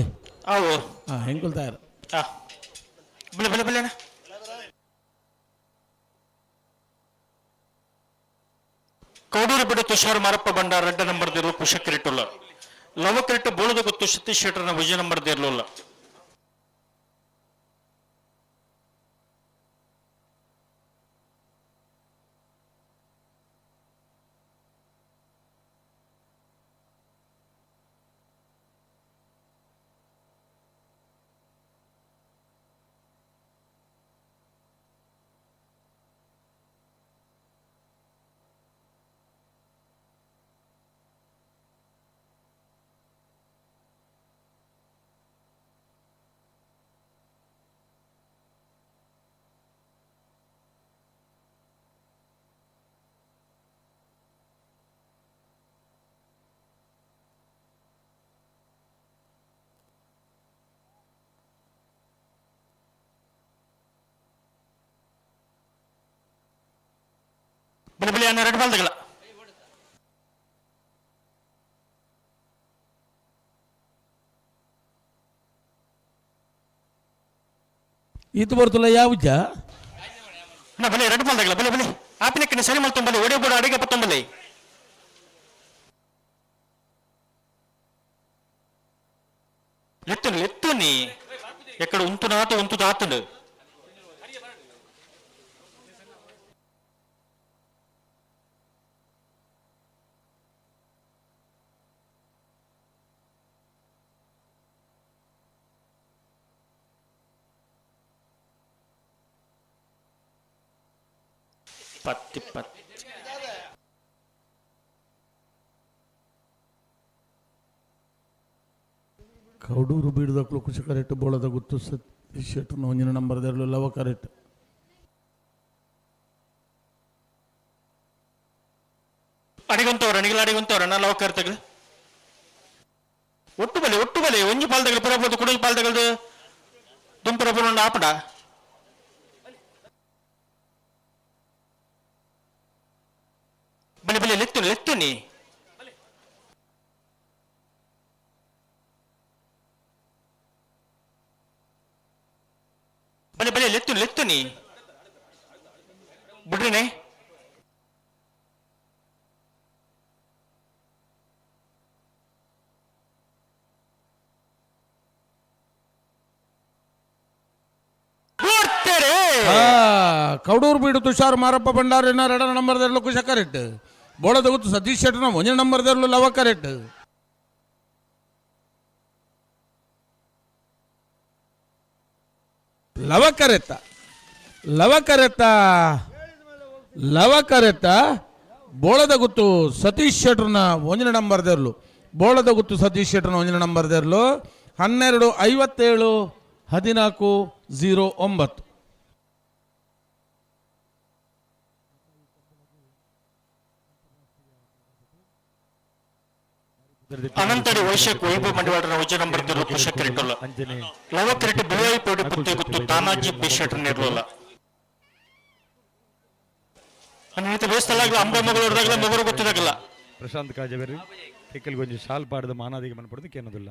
Speaker 2: ಅವು
Speaker 12: ಹಾಂ ಹೆಂಗೆ ತಯಾರು.
Speaker 2: ಹಾಂ, ಬಿಳೆ ಬಿಳೆ ಬಿಳೆ ಅಣ್ಣ. ಕೌಡೂರು ಬಿಡ ತುಷಾರ್ ಮಾರಪ್ಪ ಬಂಡಾರ ರೆಡ್ಡ ನಂಬರ್ ದೇರ್ಲು ಕುಶಕ್ಕಿರಿಟ್ಟುಲ್ಲ. ಲವಕ್ಕಿರಿಟ್ಟು ಬೋಳದ ಗೊತ್ತು ಸತೀಶ್ ಶೆಟ್ಟರ್ನ ವಿಜಯ ನಂಬರ್ ದೇರ್ಲುಲ್ಲ. ಬಲಿ ಬಲಿ ಅನ್ನ ರೆಡ್ ಬಾಲ್ದಗಲ.
Speaker 12: ಈತ ಬರ್ತಲ್ಲ ಯಾವುಜ?
Speaker 2: ಅಣ್ಣ ಬಲಿ ರೆಡ್ ಬಾಲ್ದಗಲ ಬಲಿ ಬಲಿ ಆಪಿನಕ್ಕಿನ ಸರಿ ಮಲ್ತೊಂಬಲಿ ಒಡೆ ಬೋಡ ಅಡಿಗೆ ಪತ್ತೊಂಬಲಿ. ಲೆತ್ತುನಿ ಲೆತ್ತುನಿ ಎಕ್ಕಡ ಉಂತು ನಾತು ಉಂತು ದಾತುಂಡು. ಪತ್ತಿ ಪತ್ತಿ
Speaker 12: ಕೌಡೂರು ಬೀಡದಕ್ಲು ಕುಶ ಕರೆಕ್ಟ್ ಬೋಳದ ಗುತ್ತು ಸತೀಶ್ ಶೆಟ್ಟರ್ನ ಒಂಜಿನ ನಂಬರ್ ದೆರ್ಲು ಲವ ಕರೆಕ್ಟ್.
Speaker 2: ಅಡಿಗಂತವ್ರ ನಿಗಲ ಅಡಿಗಂತವ್ರ ನಾ ಲವ ಕರ್ತಗಳು ಒಟ್ಟು ಬಲೆ ಒಟ್ಟು ಬಲೆ ಒಂಜಿ ಪಾಲ್ದಗಳು ಪುರಬೋದು ಕುಡೊಂಜಿ ಪಾಲ್ದಗಳದು ದುಂಪುರ ಪುರ ಆಪಡ. ಬಲೆ ಬಲೆ ಲೆತ್ತುನಿ ಲೆತ್ತುನಿ ಬಲೆ ಬಲೆ ಲೆತ್ತುನಿ ಲೆತ್ತುನಿ ಬಿಡ್ರಿನೇ.
Speaker 12: ಕೌಡೂರು ಬೀಡು ತುಷಾರ್ ಮಾರಪ್ಪ ಭಂಡಾರಿನ ಎರಡನ ನಂಬರ್ ದೆರ್ಲು ಕುಶ ಕರೆಕ್ಟ್. ಬೋಳದ ಗುತ್ತು ಸತೀಶ್ ಶೆಟ್ಟರ್ನ ಒಂಜನ ನಂಬರ್ ದೆರ್ಲು ಲವ ಕರೆಕ್ಟ್. ಲವ ಕರೆತ್ತ ಲವ ಕರೆತ್ತ ಲವ ಕರೆತ್ತ ಬೋಳದ ಗುತ್ತು ಸತೀಶ್ ಶೆಟ್ಟರ್ನ ಒಂಜನ ನಂಬರ್ ದೆರ್ಲು ಬೋಳದ ಗುತ್ತು ಸತೀಶ್ ಶೆಟ್ಟರ್ನ ಒಂಜನ ನಂಬರ್ ದೆರ್ಲು 12 57 14 09.
Speaker 2: ಅನಂತಡಿ ವೈಶ್ಯಕ್ ವೈಭವ್ ಮಂಡಿವಾಡನ ವಜ ನಂಬರ್ ತಿರು ಕುಶ ಕರೆಟಲ್ಲ ಲವ ಕರೆಟ್ ಬಿಳುವಾಯಿ ಪೋಡಿ ಪುತ್ತೆ ಗುತ್ತು ತಾನಾಜಿ ಬಿ ಶೆಟ್ಟರ್ ನಿರ್ಲೋಲ್ಲ. ಅನ್ನಿತ ಬೇಸ್ತಲಾಗ್ಲ ಅಂಬ ಮಗಳವ್ರದಾಗಲ ಮಗರು ಗೊತ್ತಿದಾಗಲ್ಲ.
Speaker 9: ಪ್ರಶಾಂತ್ ಕಾಜವೇರಿ ಗೊಂಜಿ ಶಾಲ್ ಪಾಡದ ಮಾನಾದಿಗೆ ಮನ್ಪಡ್ದು ಕೇನೋದಿಲ್ಲ.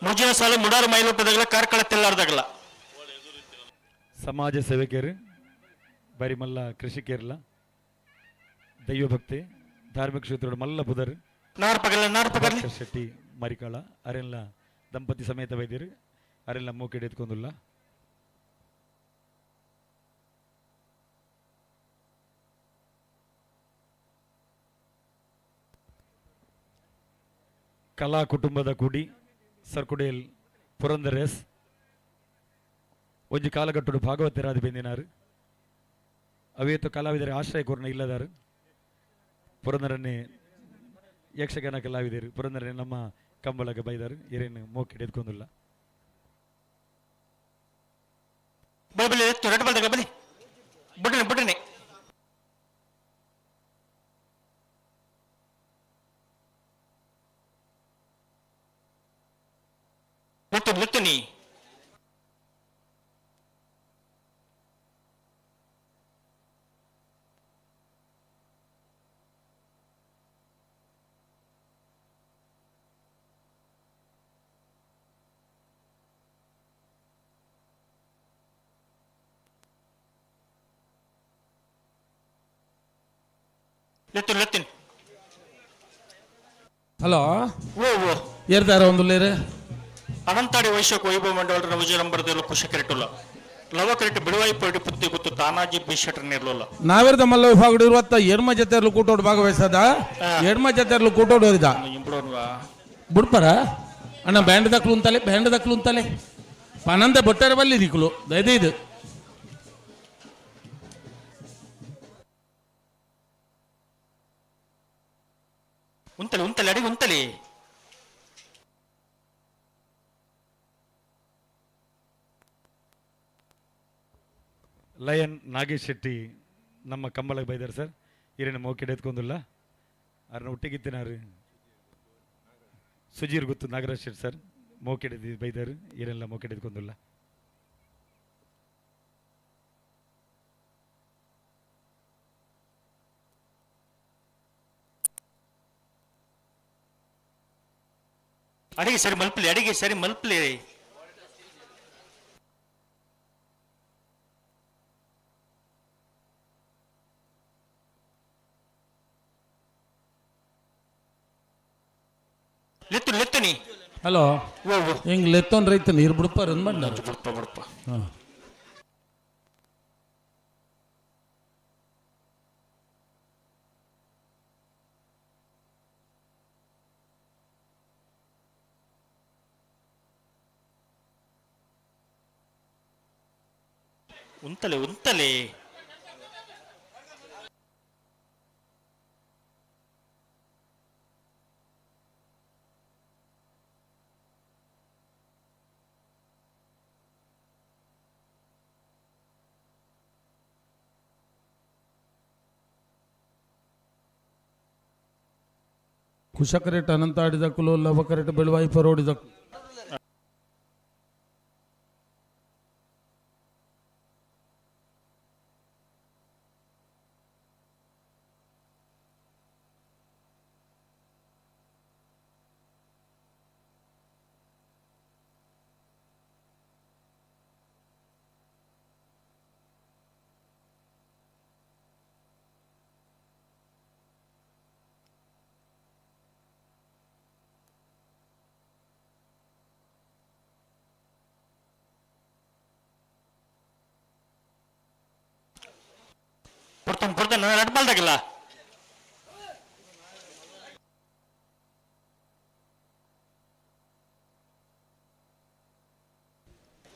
Speaker 2: ಮುಜಿನ ಸಾಲ ಮುಡಾರು ಮೈಲೋಟದಾಗಲ ಕಾರ್ಕಳ ತೆಲ್ಲಾರ್ದಾಗಲ.
Speaker 9: ಸಮಾಜ ಸೇವಕರು ಬರಿಮಲ್ಲ ಕೃಷಿಕೇರಲ ದೈವಭಕ್ತಿ ಧಾರ್ಮಿಕ ಕ್ಷೇತ್ರದ ಮಲ್ಲ ಪುದರ್
Speaker 2: ನಾರ್ಪಗಲ್ಲ
Speaker 9: ಶೆಟ್ಟಿ ಮರಿಕಾಳ ಅರೆಲ್ಲ ದಂಪತಿ ಸಮೇತ ವೈದ್ಯರು ಅರೆಲ್ಲ ಮೂಕಿಡಿ ಎತ್ಕೊಂದುಲ್ಲ. ಕಲಾ ಕುಟುಂಬದ ಕುಡಿ ಸರ್ಕುಡೇಲ್ ಪುರಂದರೇಸ್ ಒಂಜಿ ಕಾಲಗಟ್ಟುಡು ಭಾಗವತರಾದ ಬೆಂದಿನಾರು ಅವೇತು ಕಲಾವಿದರ ಆಶ್ರಯ ಕೋರ್ನ ಇಲ್ಲದಾರು ಪುರಂದರನ್ನೇ ಯಕ್ಷಗಾನ ಕಲಾವಿದರು ಪುರಂದರನ್ನೇ ನಮ್ಮ ಕಂಬಳಗ ಬೈದಾರು ಏರೇನು ಮೋಕಿಡ್ ಎತ್ಕೊಂದಿಲ್ಲ.
Speaker 2: ಬಲಿ ಬಲಿ ಎತ್ತು ರೆಡ್ ಬಲ್ದಾಗ ಬಲಿ ಬಿಡ್ರಿ ಬಿಡ್ರಿ ಲೆತ್ತು ಲೆತ್ತುನಿ ಲೆತ್ತು ಲೆತ್ತಿನಿ.
Speaker 12: ಹಲೋ
Speaker 2: ಓ ಓ
Speaker 12: ಏರ್ದಾರ ಒಂದು ಲೇರು?
Speaker 2: ಅನಂತಾಡಿ ವೈಶ್ಯಕ್ ವೈಭವ ಮಂಡಳರ ವಿಜಯ ನಂಬರ್ ಕುಶ ಕರೆಟುಲ್ಲ ಲವ ಕರೆಟ್ ಬಿಳುವಾಯಿ ಪೋಡಿ ಪುತ್ತಿ ಗುತ್ತು ತಾನಾಜಿ ಬಿ ಶೆಟ್ಟರ್ ನಿರ್ಲೋಲ್ಲ.
Speaker 12: ನಾವಿರದ ಮಲ್ಲ ವಿಭಾಗಡು ಇರುವತ್ತ ಎಡ್ಮ ಜೊತೆರ್ಲು ಕೂಟೋಡು ಭಾಗವಹಿಸದ ಎಡ್ಮ ಜೊತೆರ್ಲು ಕೂಟೋಡು ಹೋರಿದ ಬುಡ್ಪರ ಅಣ್ಣ ಬ್ಯಾಂಡ್ ದಕ್ಲು ಅಂತಲೆ ಬ್ಯಾಂಡ್ ದಕ್ಲು ಅಂತಲೆ ಪನಂದ ಬೊಟ್ಟರ ಬಲ್ಲಿ ನಿಕ್ಲು ದಯದೈದು.
Speaker 2: ಉಂತಲೆ ಉಂತಲೆ ಅಡಿಗೆ ಉಂತಲೆ.
Speaker 9: ಲಯನ್ ನಾಗೇಶ್ ಶೆಟ್ಟಿ ನಮ್ಮ ಕಂಬಳಕ್ಕೆ ಬೈದಾರೆ ಸರ್. ಈರೇನು ಮೋಕಿಡ್ ಎತ್ಕೊಂದಿಲ್ಲ ಅವ್ರನ್ನ ಒಟ್ಟಿಗಿತ್ತಿನಾರು ಸುಜೀರ್ ಗೊತ್ತು ನಾಗರಾಜ್ ಶೆಟ್ಟಿ ಸರ್ ಮೋಕಿಡ್ ಬೈದಾರು ಈರೆಲ್ಲ ಮೋಕಿಡ್ ಎತ್ಕೊಂದಿಲ್ಲ.
Speaker 2: ಅಡಿಗೆ ಸರಿ ಮಲ್ಪಲಿ, ಅಡಿಗೆ ಸರಿ ಮಲ್ಪಲಿ. ಲೆತ್ತು ಲೆತ್ತನಿ.
Speaker 12: ಹಲೋ, ಹಿಂಗೆ ಲೆತ್ತೊನ್ ರೈತ ನೀರು ಬಿಡಪ್ಪ ರನ್ ಬಂಡ
Speaker 7: ಬಿಡಪ್ಪ ಬಿಡಪ್ಪ.
Speaker 12: ಹಾಂ.
Speaker 2: ಉಂತಲೆ ಉಂತಲೆ.
Speaker 12: ಕುಶಕರೇಟ್ ಅನಂತ ಆಡಿದಕ್ಕಲು, ಲವಕರೇಟ್ ಬೆಳುವಾಯಿ ಪರೋಡಿದಕ್ಕು.
Speaker 2: ಪೊರ್ತನ್ ಪೊರ್ತನ್ ರಡ್ ಬಾಲ್ದಾಗಲ್ಲ.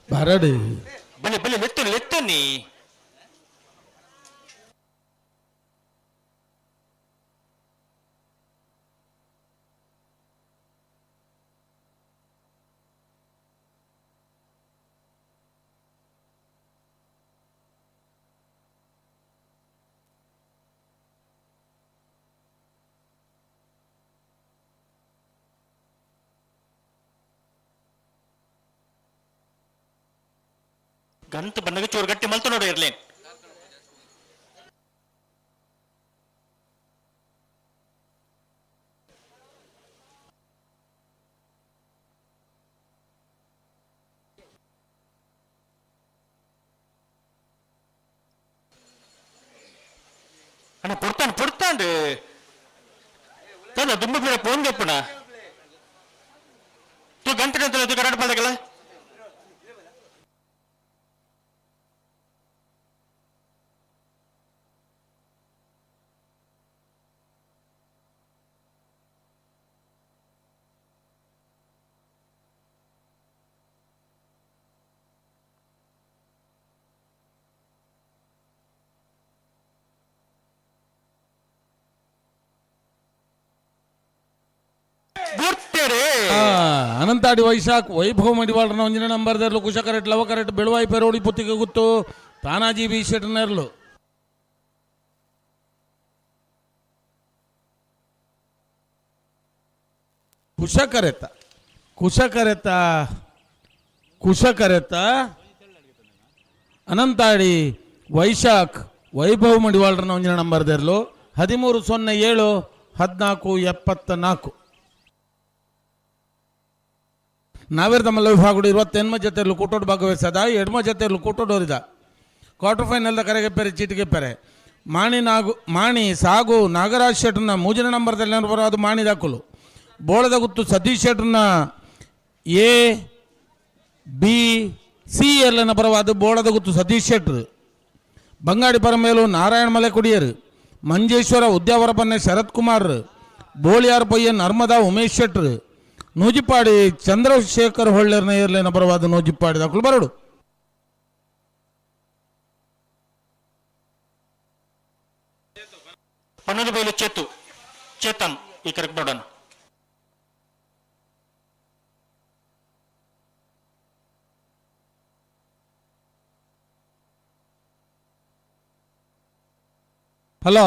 Speaker 12: ಬರಡು
Speaker 2: ಬಲೆ ಬಲೆ ಲೆತ್ತು ಲೆತ್ತನಿ. ಗಂತ ಬಂದಾಗ ಚೂರು ಗಟ್ಟಿ ಮಲ್ತು ನೋಡು ಇರ್ಲಿ. ಅಣ್ಣ ಪೊರ್ತಾನ್ ಪೊರ್ತಾಂಡು ತಂದ ದುಂಬು ಬೀರ ಫೋನ್ ಕೆಪ್ಪಣ ತೂ ಗಂಟೆ ಗಂಟೆ ತೂ ಕರಾಟ ಬಾಲ್ದಾಗಲ್ಲ.
Speaker 12: ಅನಂತಾಡಿ ವೈಶಾಖ್ ವೈಭವ ಮಡಿವಾಳನ ಒಂಜಿನ ನಂಬರ್ದರ್ಲು ಕುಶಕರೆಟ್ ಲವಕರೆಟ್ ಬೆಳುವಾಯಿ ಪೆರೋಡಿ ಪುತ್ತಿಗೆ ಗುತ್ತು ತಾನಾಜಿ ಬಿ ಶೆಟ್ನರ್ಲು. ಕುಶಕರೆತ ಕುಶಕರೆತ ಕುಶಕರೆತ ಅನಂತಾಡಿ ವೈಶಾಖ್ ವೈಭವ ಮಡಿವಾಳರನ ಒಂಜಿನ ನಂಬರ್ದರ್ಲು 1307 1474. ನಾವೇರ್ದ ಮಲ್ಲ ವಿಭಾಗಡು 28 ಜೊತೆಯಲ್ಲೂ ಕೂಟೋಡು ಭಾಗವಹಿಸದ ಎಡ್ಮ ಜೊತೆಯಲ್ಲೂ ಕೂಟೋಡೋರಿದ ಕ್ವಾರ್ಟರ್ ಫೈನಲ್ದ ಕರೆಗೆಪ್ಪೆರೆ ಚೀಟಿಗೆಪ್ಪೆರೆ ಮಾಣಿ ನಾಗು ಮಾಣಿ ಸಾಗು ನಾಗರಾಜ್ ಶೆಟ್ರನ್ನ ಮೂಜನ ನಂಬರ್ದಲ್ಲಿ ಬರೋ ಅದು ಮಾಣಿ ದಾಖಲು. ಬೋಳದ ಗುತ್ತು ಸತೀಶ್ ಶೆಟ್ರನ್ನ A B C ಎಲ್ಲನ ಬರವಾದ ಬೋಳದ ಗುತ್ತು ಸತೀಶ್ ಶೆಟ್ರು. ಬಂಗಾಡಿ ಪರಮೇಲು ನಾರಾಯಣ ಮಲೆ ಕುಡಿಯರು ಮಂಜೇಶ್ವರ ಉದ್ಯಾವರ ಪನ್ನೆ ಶರತ್ ಕುಮಾರ್ ಬೋಳಿಯಾರ್ ಪೊಯ್ಯ ನರ್ಮದಾ ಉಮೇಶ್ ಶೆಟ್ರು ನೂಜಿಪ್ಪಾಡಿ ಚಂದ್ರಶೇಖರ್ ಹೊಳ್ಳೆರ್ನ ಏರ್ಲೇನ ಬರವಾದ ನೂಜಿಪ್ಪಾಡಿ ದಾಖಲು ಬರಡು.
Speaker 2: ಪನ್ನೊಂದು ಬೈಲು ಚೇತು ಚೇತನ್ ಈ ಕರೆಕ್ಟ್ ನೋಡೋಣ.
Speaker 12: ಹಲೋ,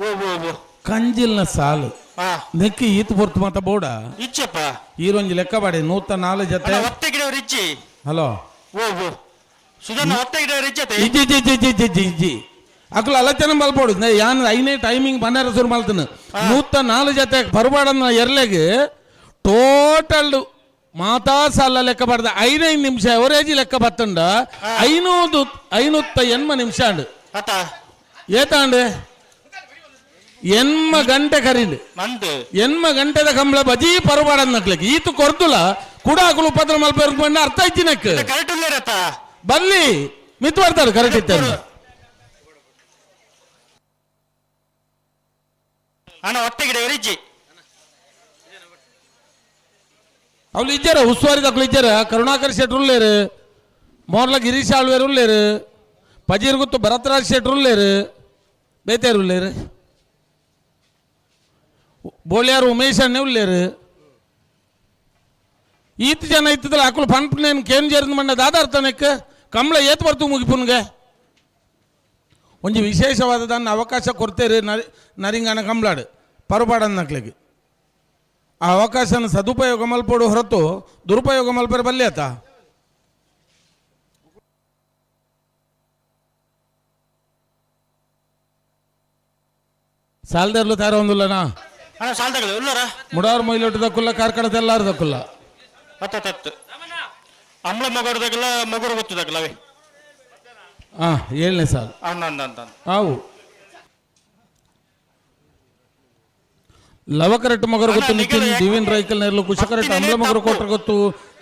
Speaker 2: ಓ ಓ ಓ
Speaker 12: ಕಂಜಿಲ್ನ ಸಾಲು ನೆಕ್ಕಿ ಈತ್ ಪೊರ್ತು ಮಾತ ಬೋಡ
Speaker 2: ಇಚ್ಚಪ್ಪ
Speaker 12: ಈರೊಂಜಿ ಲೆಕ್ಕ ಬಾಡಿ 104 ಜೊತೆ
Speaker 2: ಒತ್ತೆ ಗಿಡ ರಿಜ್ಜಿ.
Speaker 12: ಹಲೋ
Speaker 2: ಓ ಓ ಸುಧನ್ನ ಒತ್ತೆ ಗಿಡ ರಿಜ್ಜತೆ
Speaker 12: ಇಜ್ಜಿ ಇಜ್ಜಿ ಇಜ್ಜಿ ಇಜ್ಜಿ ಇಜ್ಜಿ ಇಜ್ಜಿ ಅಕ್ಲು ಅಲಚನ ಮಲ್ಪೋಡು ಯಾನ್ ಐನೇ ಟೈಮಿಂಗ್ ಬನ್ನಾರ ಶುರು ಮಲ್ತನ 104 ಜೊತೆ ಬರಬಾಡನ್ನ ಎರ್ಲೆಗ್ ಟೋಟಲ್ ಮಾತಾ ಸಾಲ ಲೆಕ್ಕ ಪಡೆದ 5 ನಿಮಿಷ ಅವರೇಜ್ ಲೆಕ್ಕ ಬತ್ತಂಡ 580 ನಿಮಿಷ ಅಂಡು ಏತಾಂಡು 8 ಗಂಟೆ ಕರೀಂಡು 8 ಗಂಟೆದ ಕಂಬಳ ಬಜೀ ಪರಬಾಡದ್ ನಕ್ಲಕ್ಕೆ ಈತು ಕೊರ್ದುಲ ಕುಡಾಕುಲು ಉಪದ್ರ ಮಲ್ಪೇರು ಅರ್ಥ ಇಜ್ಜಿನಕ್ ಬರ್ಲಿ ಮಿತ್ ಬರ್ತಾರೆ ಕರೆಕ್ಟ್ ಇತ್ತ
Speaker 2: ಅಣ್ಣ ಒಟ್ಟಿಗೆ ರಿಜ್ಜಿ
Speaker 12: ಅವಳು ಇಜ್ಜಾರ ಉಸ್ತುವಾರಿ ದಕ್ಕಲು ಇಜ್ಜಾರ ಕರುಣಾಕರ್ ಶೆಟ್ರು ಉಳ್ಳೇರು ಮೋರ್ಲ ಗಿರೀಶ್ ಆಳ್ವೇರು ಉಳ್ಳೇರು ಪಜೀರ್ ಗುತ್ತು ಭರತರಾಜ್ ಶೆಟ್ರು ಉಳ್ಳೇರು ಬೇತೇರು ಉಳ್ಳೇರು ಬೋಳಿಯಾರು ಉಮೇಶ್ ಅಣ್ಣೆ ಉಳ್ಳೇರು ಈತ ಜನ ಇತ್ತದಲ್ಲ ಅಕ್ಕಲು ಪನ್ಪು ಕೇನ್ ಜೇರ್ದು ಮಂಡ ದಾದಾರ್ತನಕ್ಕೆ ಕಂಬಳ ಏತ್ ಬರ್ತು ಮುಗಿಪುನ್ಗೆ ಒಂಜಿ ವಿಶೇಷವಾದ ಅವಕಾಶ ಕೊಡ್ತೇರಿ ನರಿಂಗನ ಕಂಬಳಾಡು ಪರುಪಾಡನ್ ನಕ್ಲಿಗೆ ಆ ಅವಕಾಶನ ಸದುಪಯೋಗ ಮಲ್ಪೋಡು ಹೊರತು ದುರುಪಯೋಗ ಮಲ್ಪರೆ ಬಲ್ಲೆ ಆತ. ಸಾಲದರ್ಲು ತಾರ ಒಂದುಲ್ಲನಾ ಮುಡಾರ್ ಮೊಯ್ಲೊಟ್ಟು ದಕ್ಕುಲ್ಲ ಕಾರ್ಕಳ ತೆಲ್ಲಾರು ದಕ್ಕುಲ್ಲ
Speaker 2: ಹತ್ತು ಅಂಬ್ಲ ಮಗರ್ದಾಗಲ್ಲ ಮಗುರು ಗೊತ್ತದಾಗಲ್ಲ ಅವೇ.
Speaker 12: ಹಾಂ 7ನೇ ಸಾಲು ಆವು ಲವಕರೆಟ್ ಮಗರು ಗೊತ್ತು ನಿಖಿಲ್ ದಿವಿನ್ ರೈಕಲ್ ನೆರ್ಲು ಕುಶಕರೆಟ್ ಅಂಬ್ಲ ಮಗರು ಕೊಟ್ಟರು ಗೊತ್ತು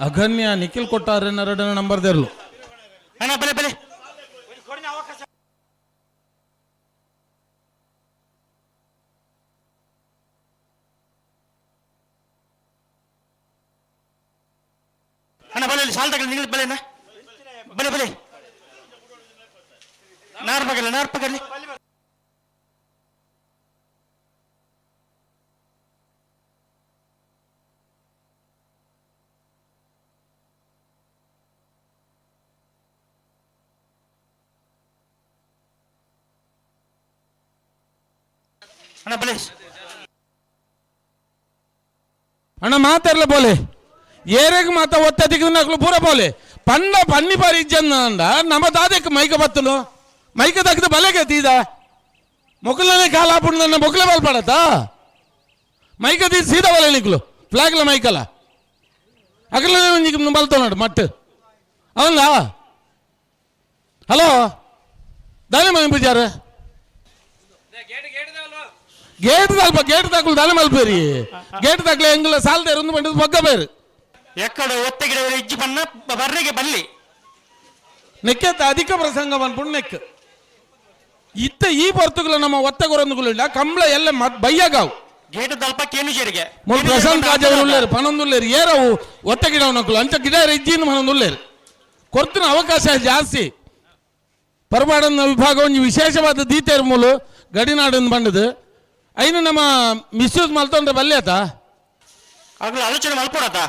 Speaker 12: ಅಗನ್ಯ ನಿಖಿಲ್ ಕೊಟ್ಟಾರೆ ನರಡನ ನಂಬರ್ ದೇರ್ಲು.
Speaker 2: ಅಣ್ಣ ಬಲೆ ಬಲೆ ಅಣ್ಣ ಬಲೆ ಸಾಲ್ ತಗಲಿ ನಿಂಗೆ ಬಲೆನಾ ಬಲೆ ಬಲೆ ನಾರ್ ಪಗಲಿ ನಾರ್ ಪಗಲಿ ಅಣ್ಣ ಬಲೆ
Speaker 12: ಅಣ್ಣ ಮಾತಾಡ್ಲ ಬೋಲೆ ಏರೆಗ್ ಮಾತ ಒತ್ತ ದಿಗ್ನಕ್ಲು ಪೂರ ಬೋಲೆ ಪಂಡ ಪನ್ನಿ ಬಾರಿ ಇಜ್ಜಂದ ನಮ್ಮ ದಾದಕ್ಕೆ ಮೈಕ ಬತ್ತನು ಮೈಕ ತಗ್ದು ಬಲೆಗೆ ತೀದ ಮೊಕ್ಕಲನೆ ಕಾಲ ಹಾಪುಂಡು ಮೊಕ್ಕಲೆ ಬಲ್ಪಡತ್ತ ಮೈಕ ತೀ ಸೀದಾ ಬಲೆ ನಿಕ್ಲು ಫ್ಲಾಗ್ಲ ಮೈಕಲ ಅಗಲನೆ ಒಂಜಿ ಬಲ್ತೋನಾಡು ಮಟ್ಟು ಅವಲ್ಲ ಹಲೋ ದಾನೆ ಮನೆ ಪೂಜಾರ ಗೇಟ್ ತಲ್ಪ ಗೇಟ್ ತಕ್ಕಲು ದಾನೆ ಮಲ್ಪೇರಿ ಗೇಟ್ ತಕ್ಕಲೆ ಎಂಗುಲ ಸಾಲ್ದೇರು ಒಂದು ಬಂಡದ ಬಗ್ಗ ಬೇರು
Speaker 2: ಎಕ್ಕಡ ಒತ್ತಗಿಡ ಇಜ್ಜಿ ಬಣ್ಣ ಬರ್ರಿಗೆ ಬಲ್ಲಿ
Speaker 12: ನೆಕ್ಕೆತ್ತ ಅಧಿಕ ಪ್ರಸಂಗ ಪನ್ಪುಂಡು ನೆಕ್ ಇತ್ತ ಈ ಪೊರ್ತುಗಳ ನಮ್ಮ ಒತ್ತ ಕೊರೊಂದುಗುಲಿಲ್ಲ ಕಂಬಳ ಎಲ್ಲ ಬಯ್ಯಗಾವು
Speaker 2: ಗೇಟ್ ದಲ್ಪ ಕೇನು ಜರಿಗೆ
Speaker 12: ಮೊದಲು ಪ್ರಶಾಂತ್ ಕಾಜವರು ಉಳ್ಳೇರು ಪನೊಂದುಲ್ಲೇರು ಏರವು ಒತ್ತ ಗಿಡ ನಕ್ಕಲು ಅಂಚ ಗಿಡ ಇಜ್ಜಿನ ಪನೊಂದುಲ್ಲೇರು ಕೊರ್ತಿನ ಅವಕಾಶ ಜಾಸ್ತಿ ಪರಬಾಡನ್ನ ವಿಭಾಗ ಒಂಜಿ ವಿಶೇಷವಾದ ದೀತೇರ್ ಮೂಲು ಗಡಿನಾಡನ್ನು ಬಂಡದು ಐನು ನಮ್ಮ ಮಿಸ್ಯೂಸ್ ಮಲ್ತೊಂಡ್ರೆ ಬಲ್ಲೆ ಆತ
Speaker 2: ಆಗ್ಲೂ ಆಲೋಚನೆ ಮಲ್ಪಡತ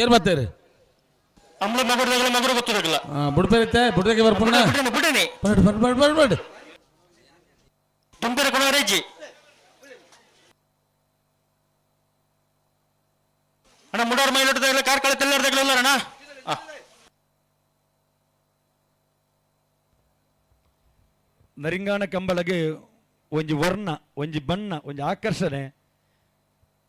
Speaker 12: ಏರ್ ಬರ್ತಾರೆ
Speaker 2: ಅಮ್ಲ ಮಗುರ್ದಾಗಲ ಮಗುರು ಗೊತ್ತಿರಲ್ಲ
Speaker 12: ಬುಡ್ಪೇರಿತ್ತೆ ಬುಡ್ದಕ್ಕೆ ಬರ್ಪುಣ್ಣ
Speaker 2: ಬಿಡನೆ ಬಿಡನೆ
Speaker 12: ಬಡ್ ಬಡ್ ಬಡ್ ಬಡ್ ಬಡ್
Speaker 2: ತುಂಬಿರ ಕೊಣವರೇಜಿ ಅಣ್ಣ ಮುಡಾರ್ ಮೈಲೊಟ್ಟದಾಗಲ ಕಾರ್ಕಳ ತೆಲ್ಲಾರ್ದಾಗಲ ಇಲ್ಲ ಅಣ್ಣ.
Speaker 9: ನರಿಂಗಾಣ ಕಂಬಳಗೆ ಒಂಜಿ ವರ್ಣ ಒಂಜಿ ಬಣ್ಣ ಒಂಜಿ ಆಕರ್ಷಣೆ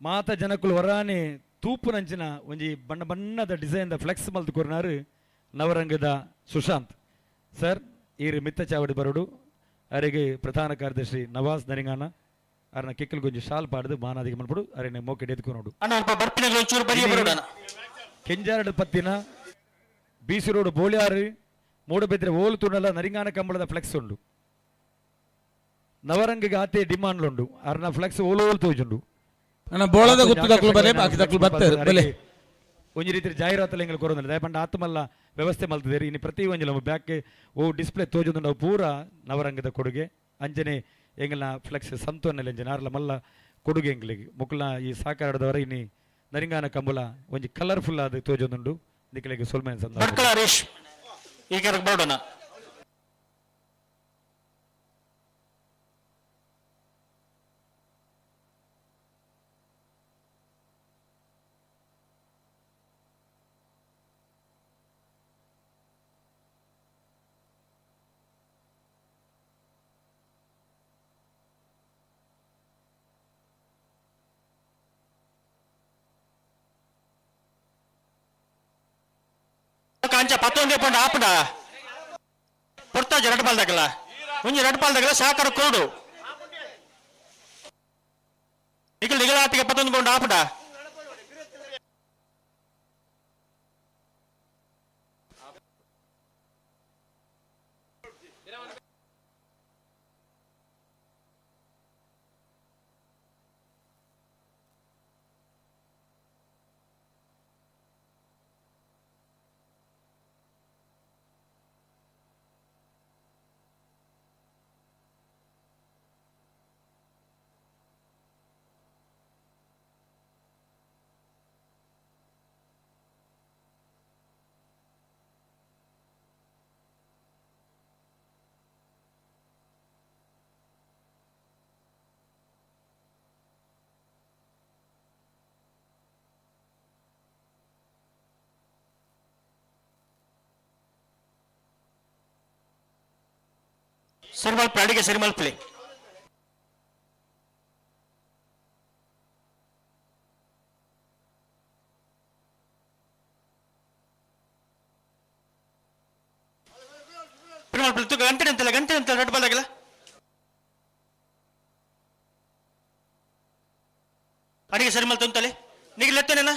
Speaker 9: ಮಾತ ಜನಕುಲು ಹೊರಾನೆ ತೂಪುನಂಚಿನ ಒಂಜಿ ಬಣ್ಣ ಬಣ್ಣದ ಡಿಸೈನ್ the flex ಮಲ್ತು ಕೊರ್ನಾರು ನವರಂಗದ ಸುಶಾಂತ್ ಸರ್ ಈರು ಮಿತ್ತ ಚಾವಡಿ ಬರೋಡು ಅರೆಗೆ ಪ್ರಧಾನ ಕಾರ್ಯದರ್ಶಿ ನವಾಜ್ ನರಿಂಗಾನ ಅರನ ಕಿಕ್ಕಲ್ ಗೊಂಜಿ ಶಾಲ್ ಪಾಡ್ದು ಮಾನಾದಿಗೆ ಮನ್ಪಡು ಅರೆನೆ ಮೋಕೆಡ್ ಎದ್ಕೊನೋಡು.
Speaker 2: ಅಣ್ಣ ಅಲ್ಪ ಬರ್ಪಿನಗಳು ಒಂಚೂರು ಬರಿಯ ಬರೋಡು ಅಣ್ಣ.
Speaker 9: ಕೆಂಜಾರಡು ಪತ್ತಿನ ಬೀಸಿ ರೋಡ್ ಬೋಳಿಯಾರು ಮೂಡಬಿದ್ರೆ ಓಲು ತುಣಲ ನರಿಂಗಾನ ಕಂಬಳದ ಫ್ಲೆಕ್ಸ್ ಉಂಡು ನವರಂಗಿಗೆ ಆತೆ ಡಿಮಾಂಡ್ ಉಂಡು ಅರ್ನ ಫ್ಲೆಕ್ಸ್ ಓಲು ಓಲು ತೋಜುಂಡು.
Speaker 12: ಅಣ್ಣ ಬೋಳದ ಗುತ್ತು ದಕ್ಕಲು ಬಲೆ ಬಾಕಿ ದಕ್ಕಲು ಬರ್ತಾರೆ ಬಲೆ.
Speaker 9: ಒಂಜಿ ರೀತಿ ಜಾಹೀರಾತುಲ ಎಂಕಲ್ ಕೊರೊಂದುಂಡು ದಾಯೆ ಪಂಡ ಆತ್ಮಲ್ಲ ವ್ಯವಸ್ಥೆ ಮಲ್ತದೇರು ಇನಿ ಪ್ರತಿ ಒಂಜಿ ನಮ್ಮ ಬ್ಯಾಕ್ ಓ ಡಿಸ್ಪ್ಲೇ ತೋಜೊಂದುಂಡು ಅವು ಪೂರ ನವರಂಗದ ಕೊಡುಗೆ ಅಂಚನೆ ಎಂಗಲ್ನ ಫ್ಲೆಕ್ಸ್ ಸಂತೋನೆಲ್ಲ ಅಂಚನೆ ಆರ್ಲ ಮಲ್ಲ ಕೊಡುಗೆ ಎಂಗ್ಲಿಗೆ ಮುಕ್ಕುಲ್ನ ಈ ಸಹಕಾರದವರ ಇನಿ ನರಿಂಗಾನ ಕಂಬಳ ಒಂಜಿ ಕಲರ್ಫುಲ್ ಆದ ತೋಜೊಂದುಂಡು ನಿಕಲೆಗೆ ಸೊಲ್ಮೆ ಸಂದ
Speaker 2: ಭಟ್ಕಳ ಹರೀಶ್ ಈ ಕಡೆಗೆ ಬರೋಣ. ಕಾಂಚ ಪತ್ತೊಂದೇ ಪಂಡ ಆಪುಂಡ ಪೊರ್ತಾಜ್ ಎರಡು ಪಾಲ್ದಾಗಲ್ಲ ಒಂಜಿ ಎರಡು ಪಾಲ್ದಾಗಲ್ಲ ಸಾಕಾರ ಕೋಡು ನಿಗಲ್ ನಿಗಲಾತಿಗೆ ಪತ್ತೊಂದು ಪೌಂಡ್ ಆಪುಂಡ. ಸರಿ ಮಲ್ಪಲೆ ಅಡಿಗೆ ಸರಿ ಮಲ್ಪಲೆ. ಗಂಟೆ ನಿಂತಲ್ಲ ಗಂಟೆ ನಿಂತಲ್ಲ ರೆಡ್ ಬಾಲ್ ಅಡಿಗೆ ಸರಿ ಮಲ್ತ ಅಂತಲೆ ನಿಗಿಲೆತ್ತೇನೇನ.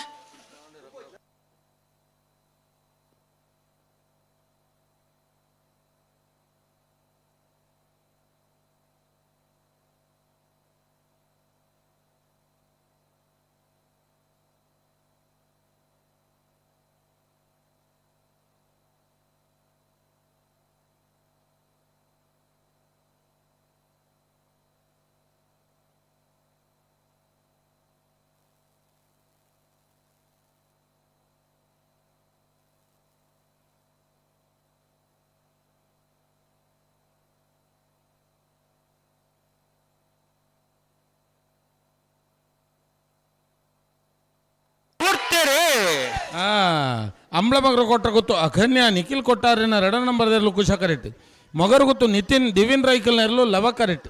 Speaker 12: ಅಂಬ್ಲ ಮಗರು ಕೊಟ್ಟ ಗೊತ್ತು ಅಖನ್ಯ ನಿಖಿಲ್ ಕೊಟ್ಟಾರಿನ ಎರಡ ನಂಬರ್ದಲ್ಲಿ ಕುಶ ಕರೆಕ್ಟ್ ಮೊಗರು ಗೊತ್ತು ನಿತಿನ್ ದಿವಿನ್ ರೈಕಲ್ನ ಇರಲು ಲವ ಕರೆಕ್ಟ್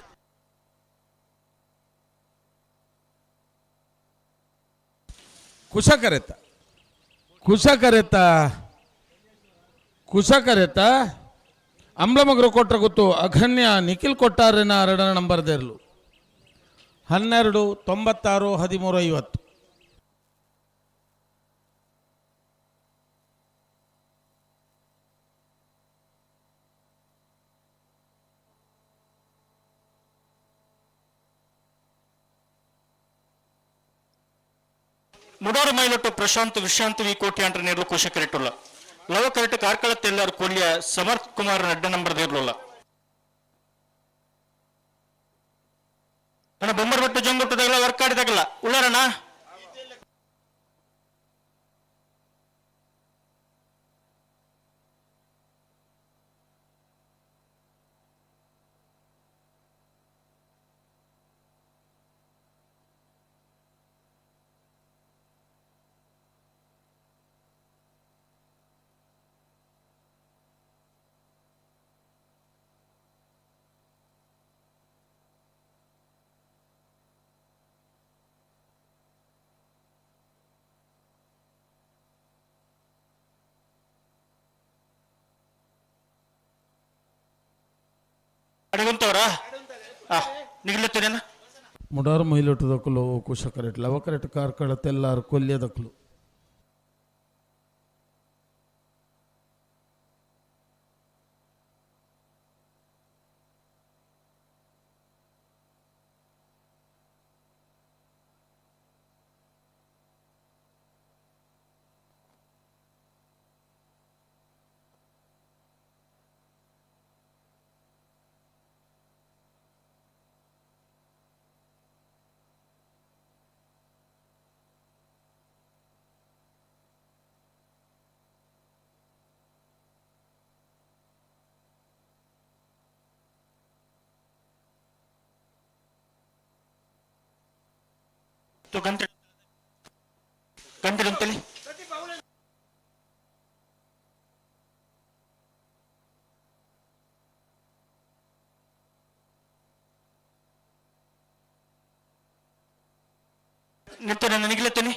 Speaker 12: ಕುಶ ಕರೆತ ಕುಶ ಕರೆತ ಕುಶ ಕರೆತ ಅಂಬ್ಲ ಮಗರು ಕೊಟ್ಟ ಗೊತ್ತು ಅಖನ್ಯ ನಿಖಿಲ್ ಕೊಟ್ಟಾರಿನ ಎರಡನ ನಂಬರ್ದಿರಲು 12 96 13 50.
Speaker 2: ಮುಡೋರು ಮೈಲೊಟ್ಟು ಪ್ರಶಾಂತ್ ವಿಶ್ರಾಂತಿ ವಿ ಕೋಟಿ ಅಂಟ್ರ ನೇರ್ಲು ಕುಶ ಕರೆಟುಲ್ಲ ಲವ ಕರೆಟ್ ಕಾರ್ಕಳ ತೆಲ್ಲಾರ್ ಕೊಲ್ಯ ಸಮರ್ಥ್ ಕುಮಾರ್ ಅಡ್ಡ ನಂಬರ್ ದೇರ್ಲುಲ್ಲ ಅಣ್ಣ ಬೊಮ್ಮರ್ ಬಟ್ಟು ಜಂಗುಟ್ಟದಾಗಲ್ಲ ವರ್ಕ್ ಆಡಿದಾಗಲ್ಲ ಉಳ್ಳಾರಣ್ಣ. ಅಡಗುಂತವರಾ ನಿಗ್ಲತ್ತೇನೇನ
Speaker 12: ಮುಡಾರು ಮೈಲೊಟ್ಟದಕ್ಕಲು ಕುಶ ಕರೆಟ್ ಲವ ಕರೆಟ್ ಕಾರ್ಕಳ ತೆಲ್ಲಾರು ಕೊಲ್ಯದಕ್ಕಲು
Speaker 2: ಗಂಟೆ ಗಂಟೆ ಗಂಟಲಿ ನಿಂತು ನನಗಿಲ್ಲತ್ತೇನೆ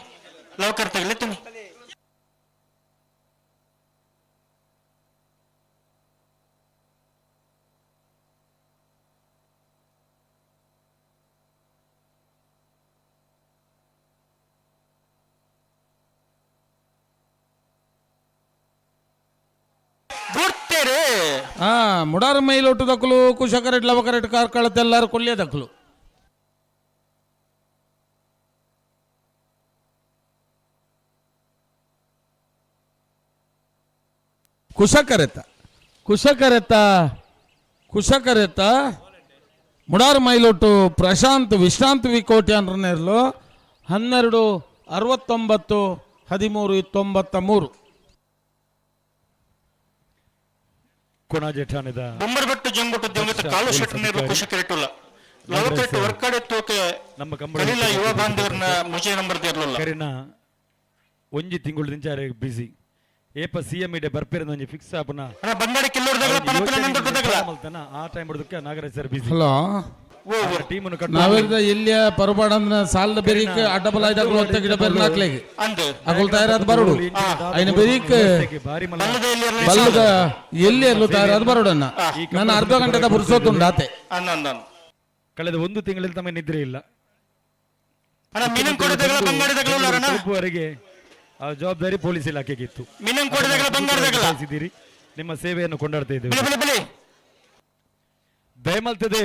Speaker 2: ಲವಕರ್ ತಗಲತ್ತೇನೆ.
Speaker 12: ಹಾ ಮುಡಾರ ಮೈಲೊಟ್ಟು ದಕ್ಕಲು ಕುಶಕರೆಟ್ ಲವಕರೆಟ್ ಕಾರ್ಕಳತ್ತೆಲ್ಲಾರು ಕೊಲ್ಯ ದಕ್ಕಲು. ಕುಶಕರೆತ ಕುಶಕರೆತ ಕುಶಕರೆತ ಮುಡಾರ್ ಮೈಲೊಟ್ಟು ಪ್ರಶಾಂತ್ ವಿಶ್ರಾಂತ್ ವಿಕೋಟ್ಯಾನ್ರನೇರ್ಲು 12 69 13 93.
Speaker 9: ಕೊಣಾಜೆ ಠಾಣೆದ
Speaker 2: ಬೊಮ್ಮರಬೆಟ್ಟು ಜಂಗುಟ್ಟು ದಿವಂಗತ ಕಾಲು ಶೆಟ್ಟರ್ ನೀರು ಕುಶಕರೆಟ್ಟುಲ್ಲ ಲವಕರೆಟ್ಟು ವರ್ಕಾಡೆ ತೋಕೆ
Speaker 9: ನಮ್ಮ ಕಂಬಳ
Speaker 2: ಕಲಿಲ ಯುವ ಬಾಂಧವರನ್ನ ಮುಜೆ ನಂಬರ್ ಇರಲಿಲ್ಲ.
Speaker 9: ಕರಿನ ಒಂಜಿ ತಿಂಗಳು ದಿಂಚಾರೆ ಬಿಸಿ ಏಪ ಸಿ ಎಂ ಇಡೆ ಬರ್ಪೇರ ಒಂಜಿ ಫಿಕ್ಸ್ ಆಪುನ
Speaker 2: ಬಂಗಾಡಿ ಕಿಲ್ಲೋರ್ದಾಗಲ ಪನಪನ ನಂದೊಟ್ಟದಾಗಲ
Speaker 9: ಮಲ್ತನ ಆ ಟೈಮ್ ಹಿಡಿದಕ್ಕೆ ನಾಗರಾಜ್ ಸರ್ ಬಿಸಿ
Speaker 12: ಹಲೋ
Speaker 9: ಟೀಮ್ ಅನ್ನು
Speaker 12: ನಾವಿರ್ದ ಎಲ್ಲಿಯ ಪರುಬಾಡಂದ್ರ ಸಾಲದ ಬೆರೀಕ್ ಅಡ್ಡಬಲ ಇದಾಗಲು ಒತ್ತ ಗಿಡ ಬೇರೆ ನಾಕ್ಲೆಗೆ ಅಗುಲ್ ತಯಾರಾದ ಬರೋಡು ಐನ ಬೆರೀಕ್ ಬಲ್ಲದ ಎಲ್ಲಿ ಎಲ್ಲೂ ತಯಾರಾದ ಬರೋಡನ್ನ ನಾನು ಅರ್ಧ ಗಂಟೆದ ಬುರ್ಸೋತುಂಡು ಆತೆ.
Speaker 9: ಕಳೆದ ಒಂದು ತಿಂಗಳಲ್ಲಿ ತಮಗೆ ನಿದ್ರೆ ಇಲ್ಲ. ತಲುಪುವರೆಗೆ ಆ ಜವಾಬ್ದಾರಿ ಪೊಲೀಸ್ ಇಲಾಖೆಗೆ ಇತ್ತು. ನಿಮ್ಮ ಸೇವೆಯನ್ನು ಕೊಂಡಾಡ್ತಾ ಇದ್ದೇವೆ. ದಯಮಲ್ತದೆ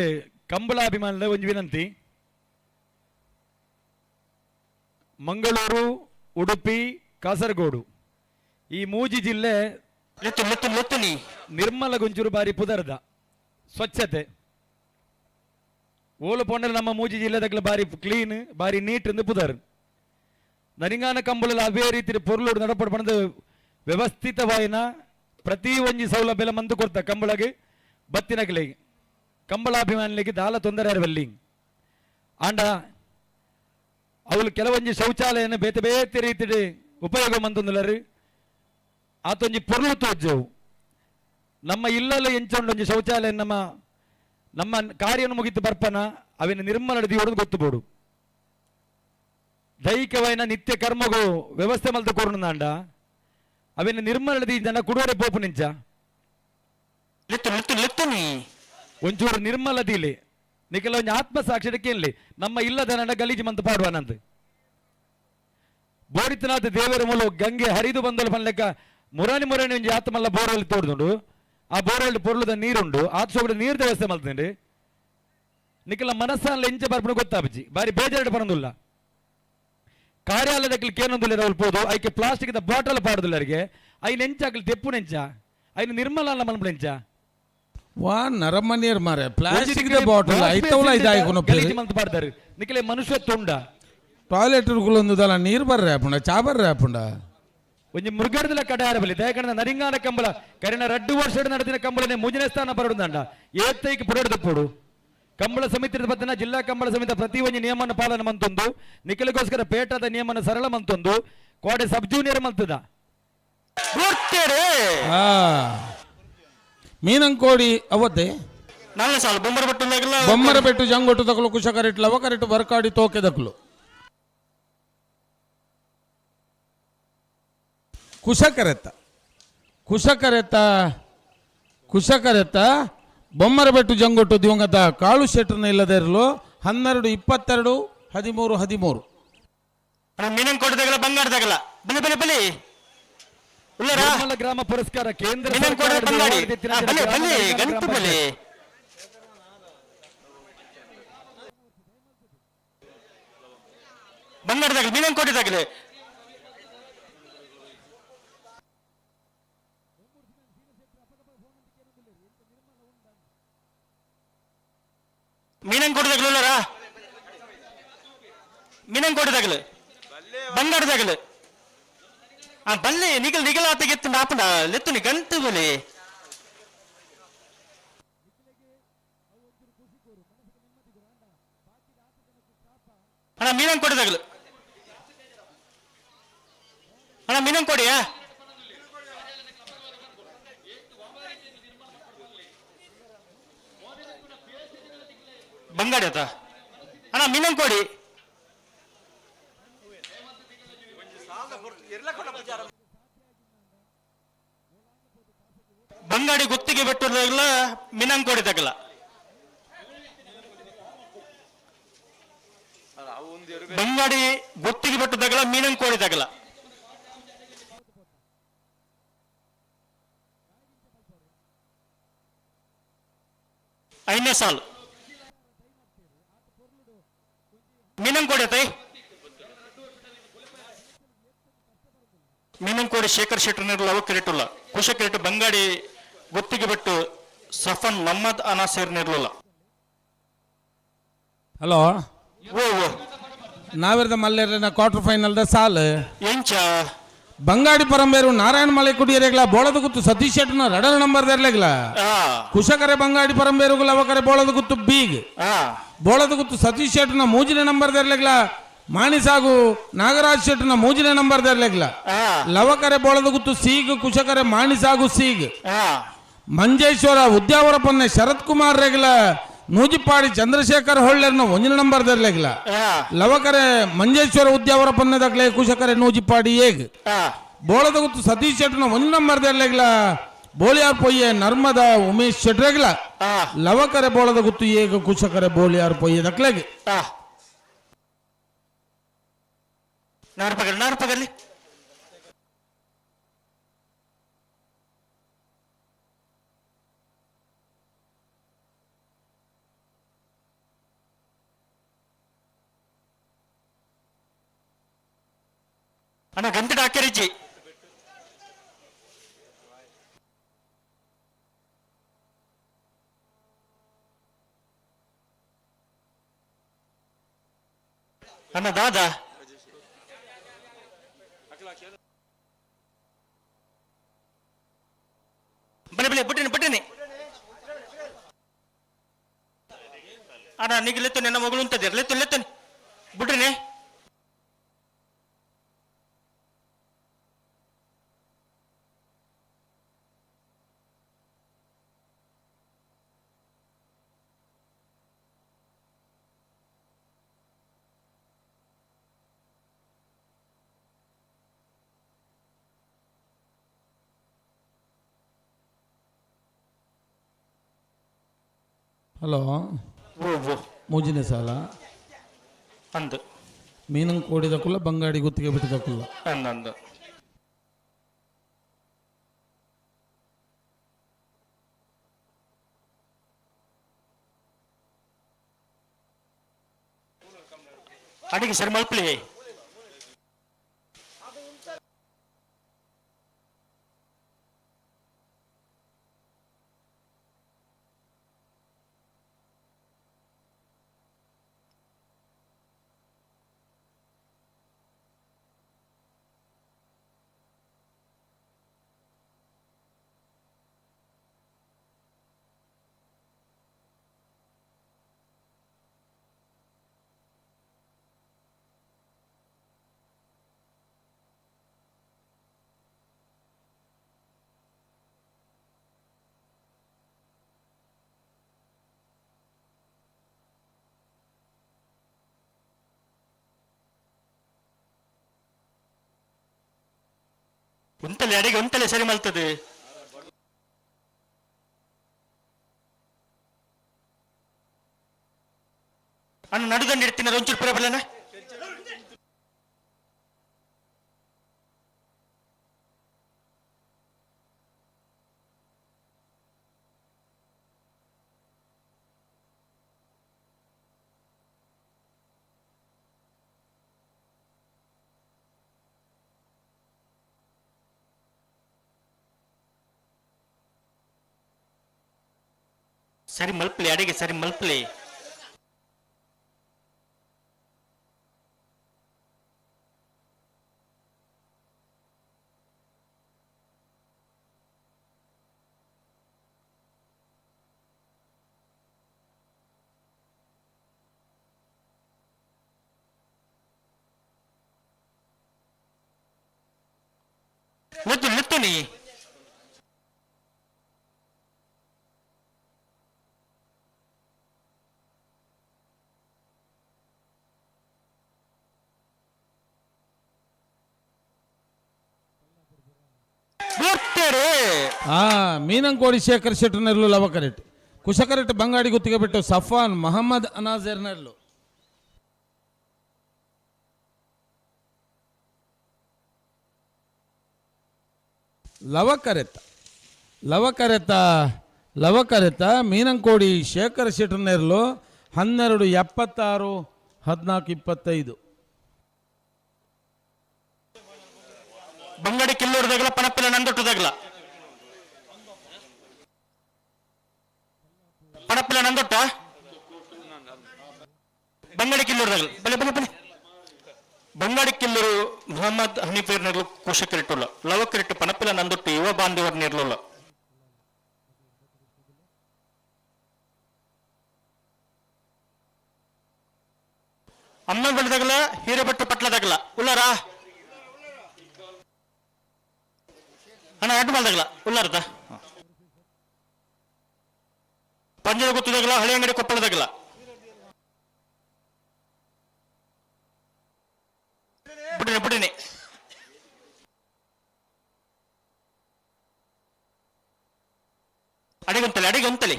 Speaker 9: ಕಂಬಳ ಅಭಿಮಾನದ ಒಂದು ವಿನಂತಿ, ಮಂಗಳೂರು, ಉಡುಪಿ, ಕಾಸರಗೋಡು ಈ ಮೂಜಿ ಜಿಲ್ಲೆ ನಿರ್ಮಲ ಗುಂಚೂರು ಬಾರಿ ಪುದರ್ದ ಸ್ವಚ್ಛತೆ ಓಲು ಪೋಂಡಲ್ ನಮ್ಮ ಮೂಜಿ ಜಿಲ್ಲೆದಕ್ಲ ಬಾರಿ ಕ್ಲೀನ್ ಬಾರಿ ನೀಟ್ ಎಂದು ಪುದರ್. ನರಿಂಗಾನ ಕಂಬಳಲ ಅವೇ ರೀತಿ ಪೊರ್ಲುಡು ನಡಪಡು ಪಣದು ವ್ಯವಸ್ಥಿತವಾಯಿನ ಪ್ರತಿ ಒಂಜಿ ಸೌಲಭ್ಯ ಮಂದು ಕೊರ್ತ ಕಂಬಳಗೆ ಬತ್ತಿನಗಲಿಗೆ ಕಂಬಳಾಭಿಮಾನಿಗಳಿಗೆ ದಾಲ ತೊಂದರೆ ಇರವಲ್ಲಿ. ಆಂಡ ಅವಳು ಕೆಲವೊಂಜಿ ಶೌಚಾಲಯನ ಬೇತೆ ಬೇತೆ ರೀತಿ ಉಪಯೋಗ ಮಂತೊಂದುಲರು ಆತೊಂಜಿ ಪೊರ್ಲು ತೋಜವು ನಮ್ಮ ಇಲ್ಲಲ್ಲ ಎಂಚೊಂಡೊಂಜಿ ಶೌಚಾಲಯ ನಮ್ಮ ನಮ್ಮ ಕಾರ್ಯವನ್ನು ಮುಗಿತು ಬರ್ಪನ ಅವಿನ ನಿರ್ಮಲ ದಿಯೋಡು ಗೊತ್ತುಬೋಡು. ದೈಹಿಕವಾಯಿನ ನಿತ್ಯ ಕರ್ಮಗೂ ವ್ಯವಸ್ಥೆ ಮಲ್ತ ಕೋರುಂದಾಂಡ ಅವಿನ ನಿರ್ಮಲ ಜನ ಕುಡುವರೆ ಪೋಪು ನಿಂಚ ಒಂಚೂರು ನಿರ್ಮಲ ದೀಲಿ ನಿಖಲ ಒಂಜಿ ಆತ್ಮಸಾಕ್ಷಿ ಕೇಳಲಿ ನಮ್ಮ ಇಲ್ಲದ ನಡ ಗಲೀಜು ಮಂತ ಪಾಡುವನಂತ ಬೋರಿತನಾಥ ದೇವರ ಮೂಲ ಗಂಗೆ ಹರಿದು ಬಂದಲು ಪನ್ಲೆಕ್ಕ ಮುರಾಣಿ ಮುರಾಣಿ ಒಂಜಿ ಆತ್ಮಲ್ಲ ಬೋರಲ್ಲಿ ತೋಡ್ದುಂಡು ಆ ಬೋರಲ್ಲಿ ಪೊರ್ಲುದ ನೀರುಂಡು ಆತ್ ಸೋಗಡ ನೀರು ವ್ಯವಸ್ಥೆ ಮಲ್ತಂಡು ನಿಖಲ ಮನಸ್ಸಲ್ಲ ಎಂಚ ಬರ್ಪಣ ಗೊತ್ತಾಪಜಿ ಬಾರಿ ಬೇಜಾರು ಪರಂದುಲ್ಲ ಕಾರ್ಯಾಲಯದ ಕೇನೊಂದುಲ್ಲ ಪೋದು ಐಕೆ ಪ್ಲಾಸ್ಟಿಕ್ the bottle ಪಾಡುದಿಲ್ಲ ಅವರಿಗೆ I ನೆಂಚಾಕಲಿ ತೆಪ್ಪು ನೆಂಚ ಐನ ನಿರ್ಮಲ ಅಲ್ಲ ಮನ್ಪು ನೆಂಚ
Speaker 12: ವಾ ನರಮನಿಯರ್ ಮಾರೆ ಪ್ಲಾಸ್ಟಿಕ್ the bottle ಐತವಲ ಇದಾಯ್ಕೊನ
Speaker 9: ಗಲೀಜು ಮಂತ್ ಪಾಡ್ದಾರು ನಿಖಲೆ ಮನುಷ್ಯ ತುಂಡ
Speaker 12: ಟಾಯ್ಲೆಟ್ ಉಳ್ಕೊಂದುದಲ್ಲ ನೀರು ಬರ್ರೆ ಆಪುಂಡ ಚಾ ಬರ್ರೆ ಆಪುಂಡ
Speaker 9: ಒಂಜಿ ಮೃಗರ್ದಲ ಕಡಾರ ಬಲಿ ದಯಕಂಡ ನರಿಂಗಾನ ಕಂಬಳ ಕರಿನ ರಡ್ಡು ವರ್ಷ ನಡೆದಿನ ಕಂಬಳನೆ ಮೂಜನೇ ಸ್ಥಾನ ಬರಡುದಂಡ ಏತೈಕ್ ಪುಡೋಡು ಕಂಬಳ ಸಮಿತಿ ಬದ್ದನ ಜಿಲ್ಲಾ ಕಂಬಳ ಸಮಿತಿ ಪ್ರತಿ ಒಂಜಿ ನಿಯಮನ ಪಾಲನೆ ಮಂತೊಂದು ನಿಖಲಿಗೋಸ್ಕರ ಪೇಟದ ನಿಯಮನ ಸರಳ ಮಂತೊಂದು ಕೋಡೆ ಸಬ್ ಜೂನಿಯರ್ ಮಂತದ
Speaker 12: ಮೀನಂಕೋಡಿ ಅವತ್ತೆ
Speaker 2: ಬೊಮ್ಮರಬೆಟ್ಟು
Speaker 12: ಬೊಮ್ಮರಬೆಟ್ಟು ಜಂಗೊಟ್ಟು ತಕಲು ಕುಶ ಕರೆಟ್ ಲವ ಕರೆಟ್ ಬರ್ಕಾಡಿ ತೋಕೆ ದಕಲು ಕುಶಕರೆತ್ತ ಕುಶಕರೆತ್ತ ಕುಶಕರೆತ್ತ ಬೊಮ್ಮರಬೆಟ್ಟು ಜಂಗೊಟ್ಟು ದಿವಂಗತ ಕಾಳು ಶೆಟ್ಟರ್ನ ಇಲ್ಲದೆ ಇರಲು 12 22 13 13.
Speaker 2: ಮೀನಂಕೋಡಿ ಬಂಗಾರದಾಗಲ್ಲ ಬಲಿ ಬಲಿ ಬಲಿ
Speaker 9: ನಿರ್ಮಲ ಗ್ರಾಮ ಪುರಸ್ಕಾರ ಕೇಂದ್ರ
Speaker 2: ಮೀನಂಕೋಡಿ
Speaker 9: ಸರ್ಕಾರದ
Speaker 2: ಬಂಗಾಡಿ
Speaker 9: award ಎತ್ತಿನ
Speaker 2: ಬಲಿ
Speaker 9: ಗ್ರಾಮ
Speaker 2: ಬಲಿ
Speaker 9: ಗ್ರಾಮ
Speaker 2: ಗಂಟು ಬಲಿ. ಬಂಗಾರದಾಗಲಿ ಮೀನಂಕೋಟೆದಾಗಲಿ ಮೀನಂಕೋಟೆದಾಗಲುಲ್ಲರಾ ಮೀನಂಕೋಟೆದಾಗಲು ಬಂಗಾರದಾಗಲು ಆ ಬಲ್ಲೆ ನಿಗಲ್ ನಿಗಲ್ ಆತಗೆತ್ತು ನಾಪನ ಲೆತ್ತುನಿ ಗಂಟು ಬಲಿ. ಅಣ್ಣ ಮೀನಂಕೋಟೆದಾಗಲು ಅಣ್ಣ ಮೀನಂಕೋಡಿಯಾ? ಬಂಗಾಡಿ ಆತ ಅಣ್ಣ ಮೀನಂಕೋಡಿ. ಬಂಗಾಡಿ ಗುತ್ತಿಗೆ ಬಿಟ್ಟಿರಲಿಲ್ಲ, ಮೀನಂಕೋಡಿ ತಗಲ. ಬಂಗಾಡಿ ಗುತ್ತಿಗೆ ಬಿಟ್ಟದಾಗಲ, ಮೀನಂಕೋಡಿ ತಗಲ. ಐದನೇ ಸಾಲು ಮೀನಂಕೋಡಿ ಆತೈ. ಮೀನಂಕೋಡಿ ಶೇಖರ್ ಶೆಟ್ಟರ್ ಲವ ಕಿರೀಟುಲ್ಲ, ಕುಶ ಕಿರೀಟ ಬಂಗಾಡಿ ಗುತ್ತಿಗೆ ಬಿಟ್ಟು ಸಫನ್ ಮಹಮ್ಮದ್ ಅನಾಸೇರ್ ನಿರ್ಲಿಲ್ಲ.
Speaker 12: ಹಲೋ.
Speaker 2: ಓ ಓ.
Speaker 12: ನಾವಿರದ ಮಲ್ಲೇರಿನ ಕ್ವಾರ್ಟರ್ ಫೈನಲ್ the ಸಾಲ್.
Speaker 2: ಎಂಚ?
Speaker 12: ಬಂಗಾಡಿ ಪರಂಬೇರು ನಾರಾಯಣ ಮಲೆ ಕುಡಿಯರೇಗ್ಲ ಬೋಳದ ಗುತ್ತು ಸತೀಶ್ ಶೆಟ್ಟರ್ನ ರಡರ್ ನಂಬರ್ ದರ್ಲೆಗ್ಲ. ಕುಶಕರೆ ಬಂಗಾಡಿ ಪರಂಬೇರುಗುಲ ಅವಕರೆ ಬೋಳದ ಗುತ್ತು ಬೀಗ್. ಬೋಳದ ಗುತ್ತು ಸತೀಶ್ ಶೆಟ್ಟರ್ನ ಮೂಜಿನ ನಂಬರ್ ದರ್ಲೆಗ್ಲ ಮಾಣಿಸಾಗು ನಾಗರಾಜ್ ಶೆಟ್ಟರ್ನ ಮೂಜಿನ ನಂಬರ್ ದರ್ಲೆಗ್ಲ. ಲವಕರೆ ಬೋಳದ ಗುತ್ತು ಸೀಗ್, ಕುಶಕರೆ ಮಾಣಿಸಾಗು ಸೀಗ್. ಮಂಜೇಶ್ವರ ಉದ್ಯಾವರ ಪೊನ್ನೆ ಶರತ್ ಕುಮಾರ್ ರೆಗ್ಲ ನೂಜಿಪಾಡಿ ಚಂದ್ರಶೇಖರ್ ಹೊಳ್ಳೆರ್ನ ಒಂಜಿನ ನಂಬರ್ ದರ್ಲೆಗ್ಲ. ಲವಕರೆ ಮಂಜೇಶ್ವರ ಉದ್ಯಾವರ ಪೊನ್ನೆ ದಕ್ಲೆ ಕುಶಕರೆ ನೂಜಿಪಾಡಿ ಏಗ್. ಬೋಳದ ಗುತ್ತು ಸತೀಶ್ ಶೆಟ್ಟರ್ನ ಒಂಜಿ ನಂಬರ್ ದರ್ಲೆಗ್ಲ ಬೋಳಿಯಾರ್ ಪೊಯ್ಯೆ ನರ್ಮದ ಉಮೇಶ್ ಶೆಟ್ರೆಗ್ಲ. ಲವಕರೆ ಬೋಳದ ಗುತ್ತು ಏಗ, ಕುಶಕರೆ ಬೋಳಿಯಾರ್ ಪೊಯ್ಯೆ ದಕ್ಲೆಗ್.
Speaker 2: ನಾರ್ಪಗಲ್ ನಾರ್ಪಗಲ್ಲಿ. ಅಣ್ಣ ಗಂಟೆ ಹಾಕಿರಿಚಿ. ಅಣ್ಣ ದಾದಾ ಬನ್ನಿ ಬನ್ನಿ, ಬಿಟ್ಟಿನಿ ಬಿಟ್ಟಿನಿ ಅಣ್ಣ. ನೀಗ ಲೆತ್ತು, ನನ್ನ ಮಗಳು ಉಂಟದಿರ ಲೆತ್ತು ಲೆತ್ತನಿ ಬಿಡ್ರಿನಿ.
Speaker 12: ಹಲೋ. ಮೂಜಿನ ಸಾಲ.
Speaker 2: ಅಂದು.
Speaker 12: ಮೀನಂಗ್ ಕೋಡಿದ ಕುಲ್ಲ, ಬಂಗಾಡಿ ಗುತ್ತಿಗೆ ಬಿಟ್ಟಿದ ಕುಲ್ಲ.
Speaker 2: ಅಂದಂದು. ಅಡಿಗೆ ಸರಿ ಮಲ್ಪಲಿ. ಉಂತಲೆ ಅಡಿಗೆ ಉಂತಲೆ ಸರಿ ಮಲ್ತದೆ. ಅಣ್ಣ ನಡುದಂಡ ಇಡ್ತೀನಿ, ಒಂಚೂರು ಪರಬಲ್ಲನ. ಸರಿ ಮಲ್ಪಲಿ, ಅಡಿಗೆ ಸರಿ ಮಲ್ಪಲಿ. ಬುಡುನಿ.
Speaker 12: ಮೀನಂಕೋಡಿ ಶೇಖರ್ ಶೆಟ್ಟರ್ನೆರ್ಲು ಲವಕರೆಟ್ ಕುಶಕರೆಟ್ ಬಂಗಾಡಿ ಗುತ್ತಿಗೆ ಬಿಟ್ಟು ಸಫಾನ್ ಮಹಮ್ಮದ್ ಅನಾಜರ್ನೆರ್ಲು. ಲವಕರೆತ ಲವಕರೆತ ಲವಕರೆತ ಮೀನಂಕೋಡಿ ಶೇಖರ್ ಶೆಟ್ಟರ್ನೆರ್ಲು 12:76 14:25.
Speaker 2: ಬಂಗಾಡಿ ಕಿಲ್ಲೂರ್ದಾಗಲ ಪಣಪಿಲ ನಂದೊಟ್ಟದಾಗಲ ಪಣಪಿಲ ನಂದೊಟ್ಟ ಬಂಗಾಡಿ ಕಿಲ್ಲೂರ್ದಾಗಲ ಬಲೆ ಬಲೆ ಬಲೆ ಬಂಗಾಡಿ ಕಿಲ್ಲೂರು ಮೊಹಮ್ಮದ್ ಹನೀಫೇರ್ನರ್ಲು ಕುಶಕರಿಟ್ಟುಲ್ಲ ಲವಕರಿಟ್ಟು ಪಣಪಿಲ ನಂದೊಟ್ಟು ಯುವ ಬಾಂಧವರ್ ನೇರ್ಲುಲ್ಲ. ಅಮ್ಮ ಬೆಳೆದಾಗಲ ಹೀರೆಬೆಟ್ಟು ಪಟ್ಲದಾಗಲ ಉಲ್ಲಾರ ಅಣ್ಣ ಅಡ್ಡು ಮಾಡ್ದಾಗಲ ಉಲ್ಲಾರದ ಪಂಜದ ಗೊತ್ತದಾಗಲ ಹಳೆ ಅಂಗಡಿ ಕೊಪ್ಪಳದಾಗಲ ಬಿಡಿನಿ ಬಿಡಿನಿ. ಅಡಿಗಂತಲೆ ಅಡಿಗಂತಲೆ.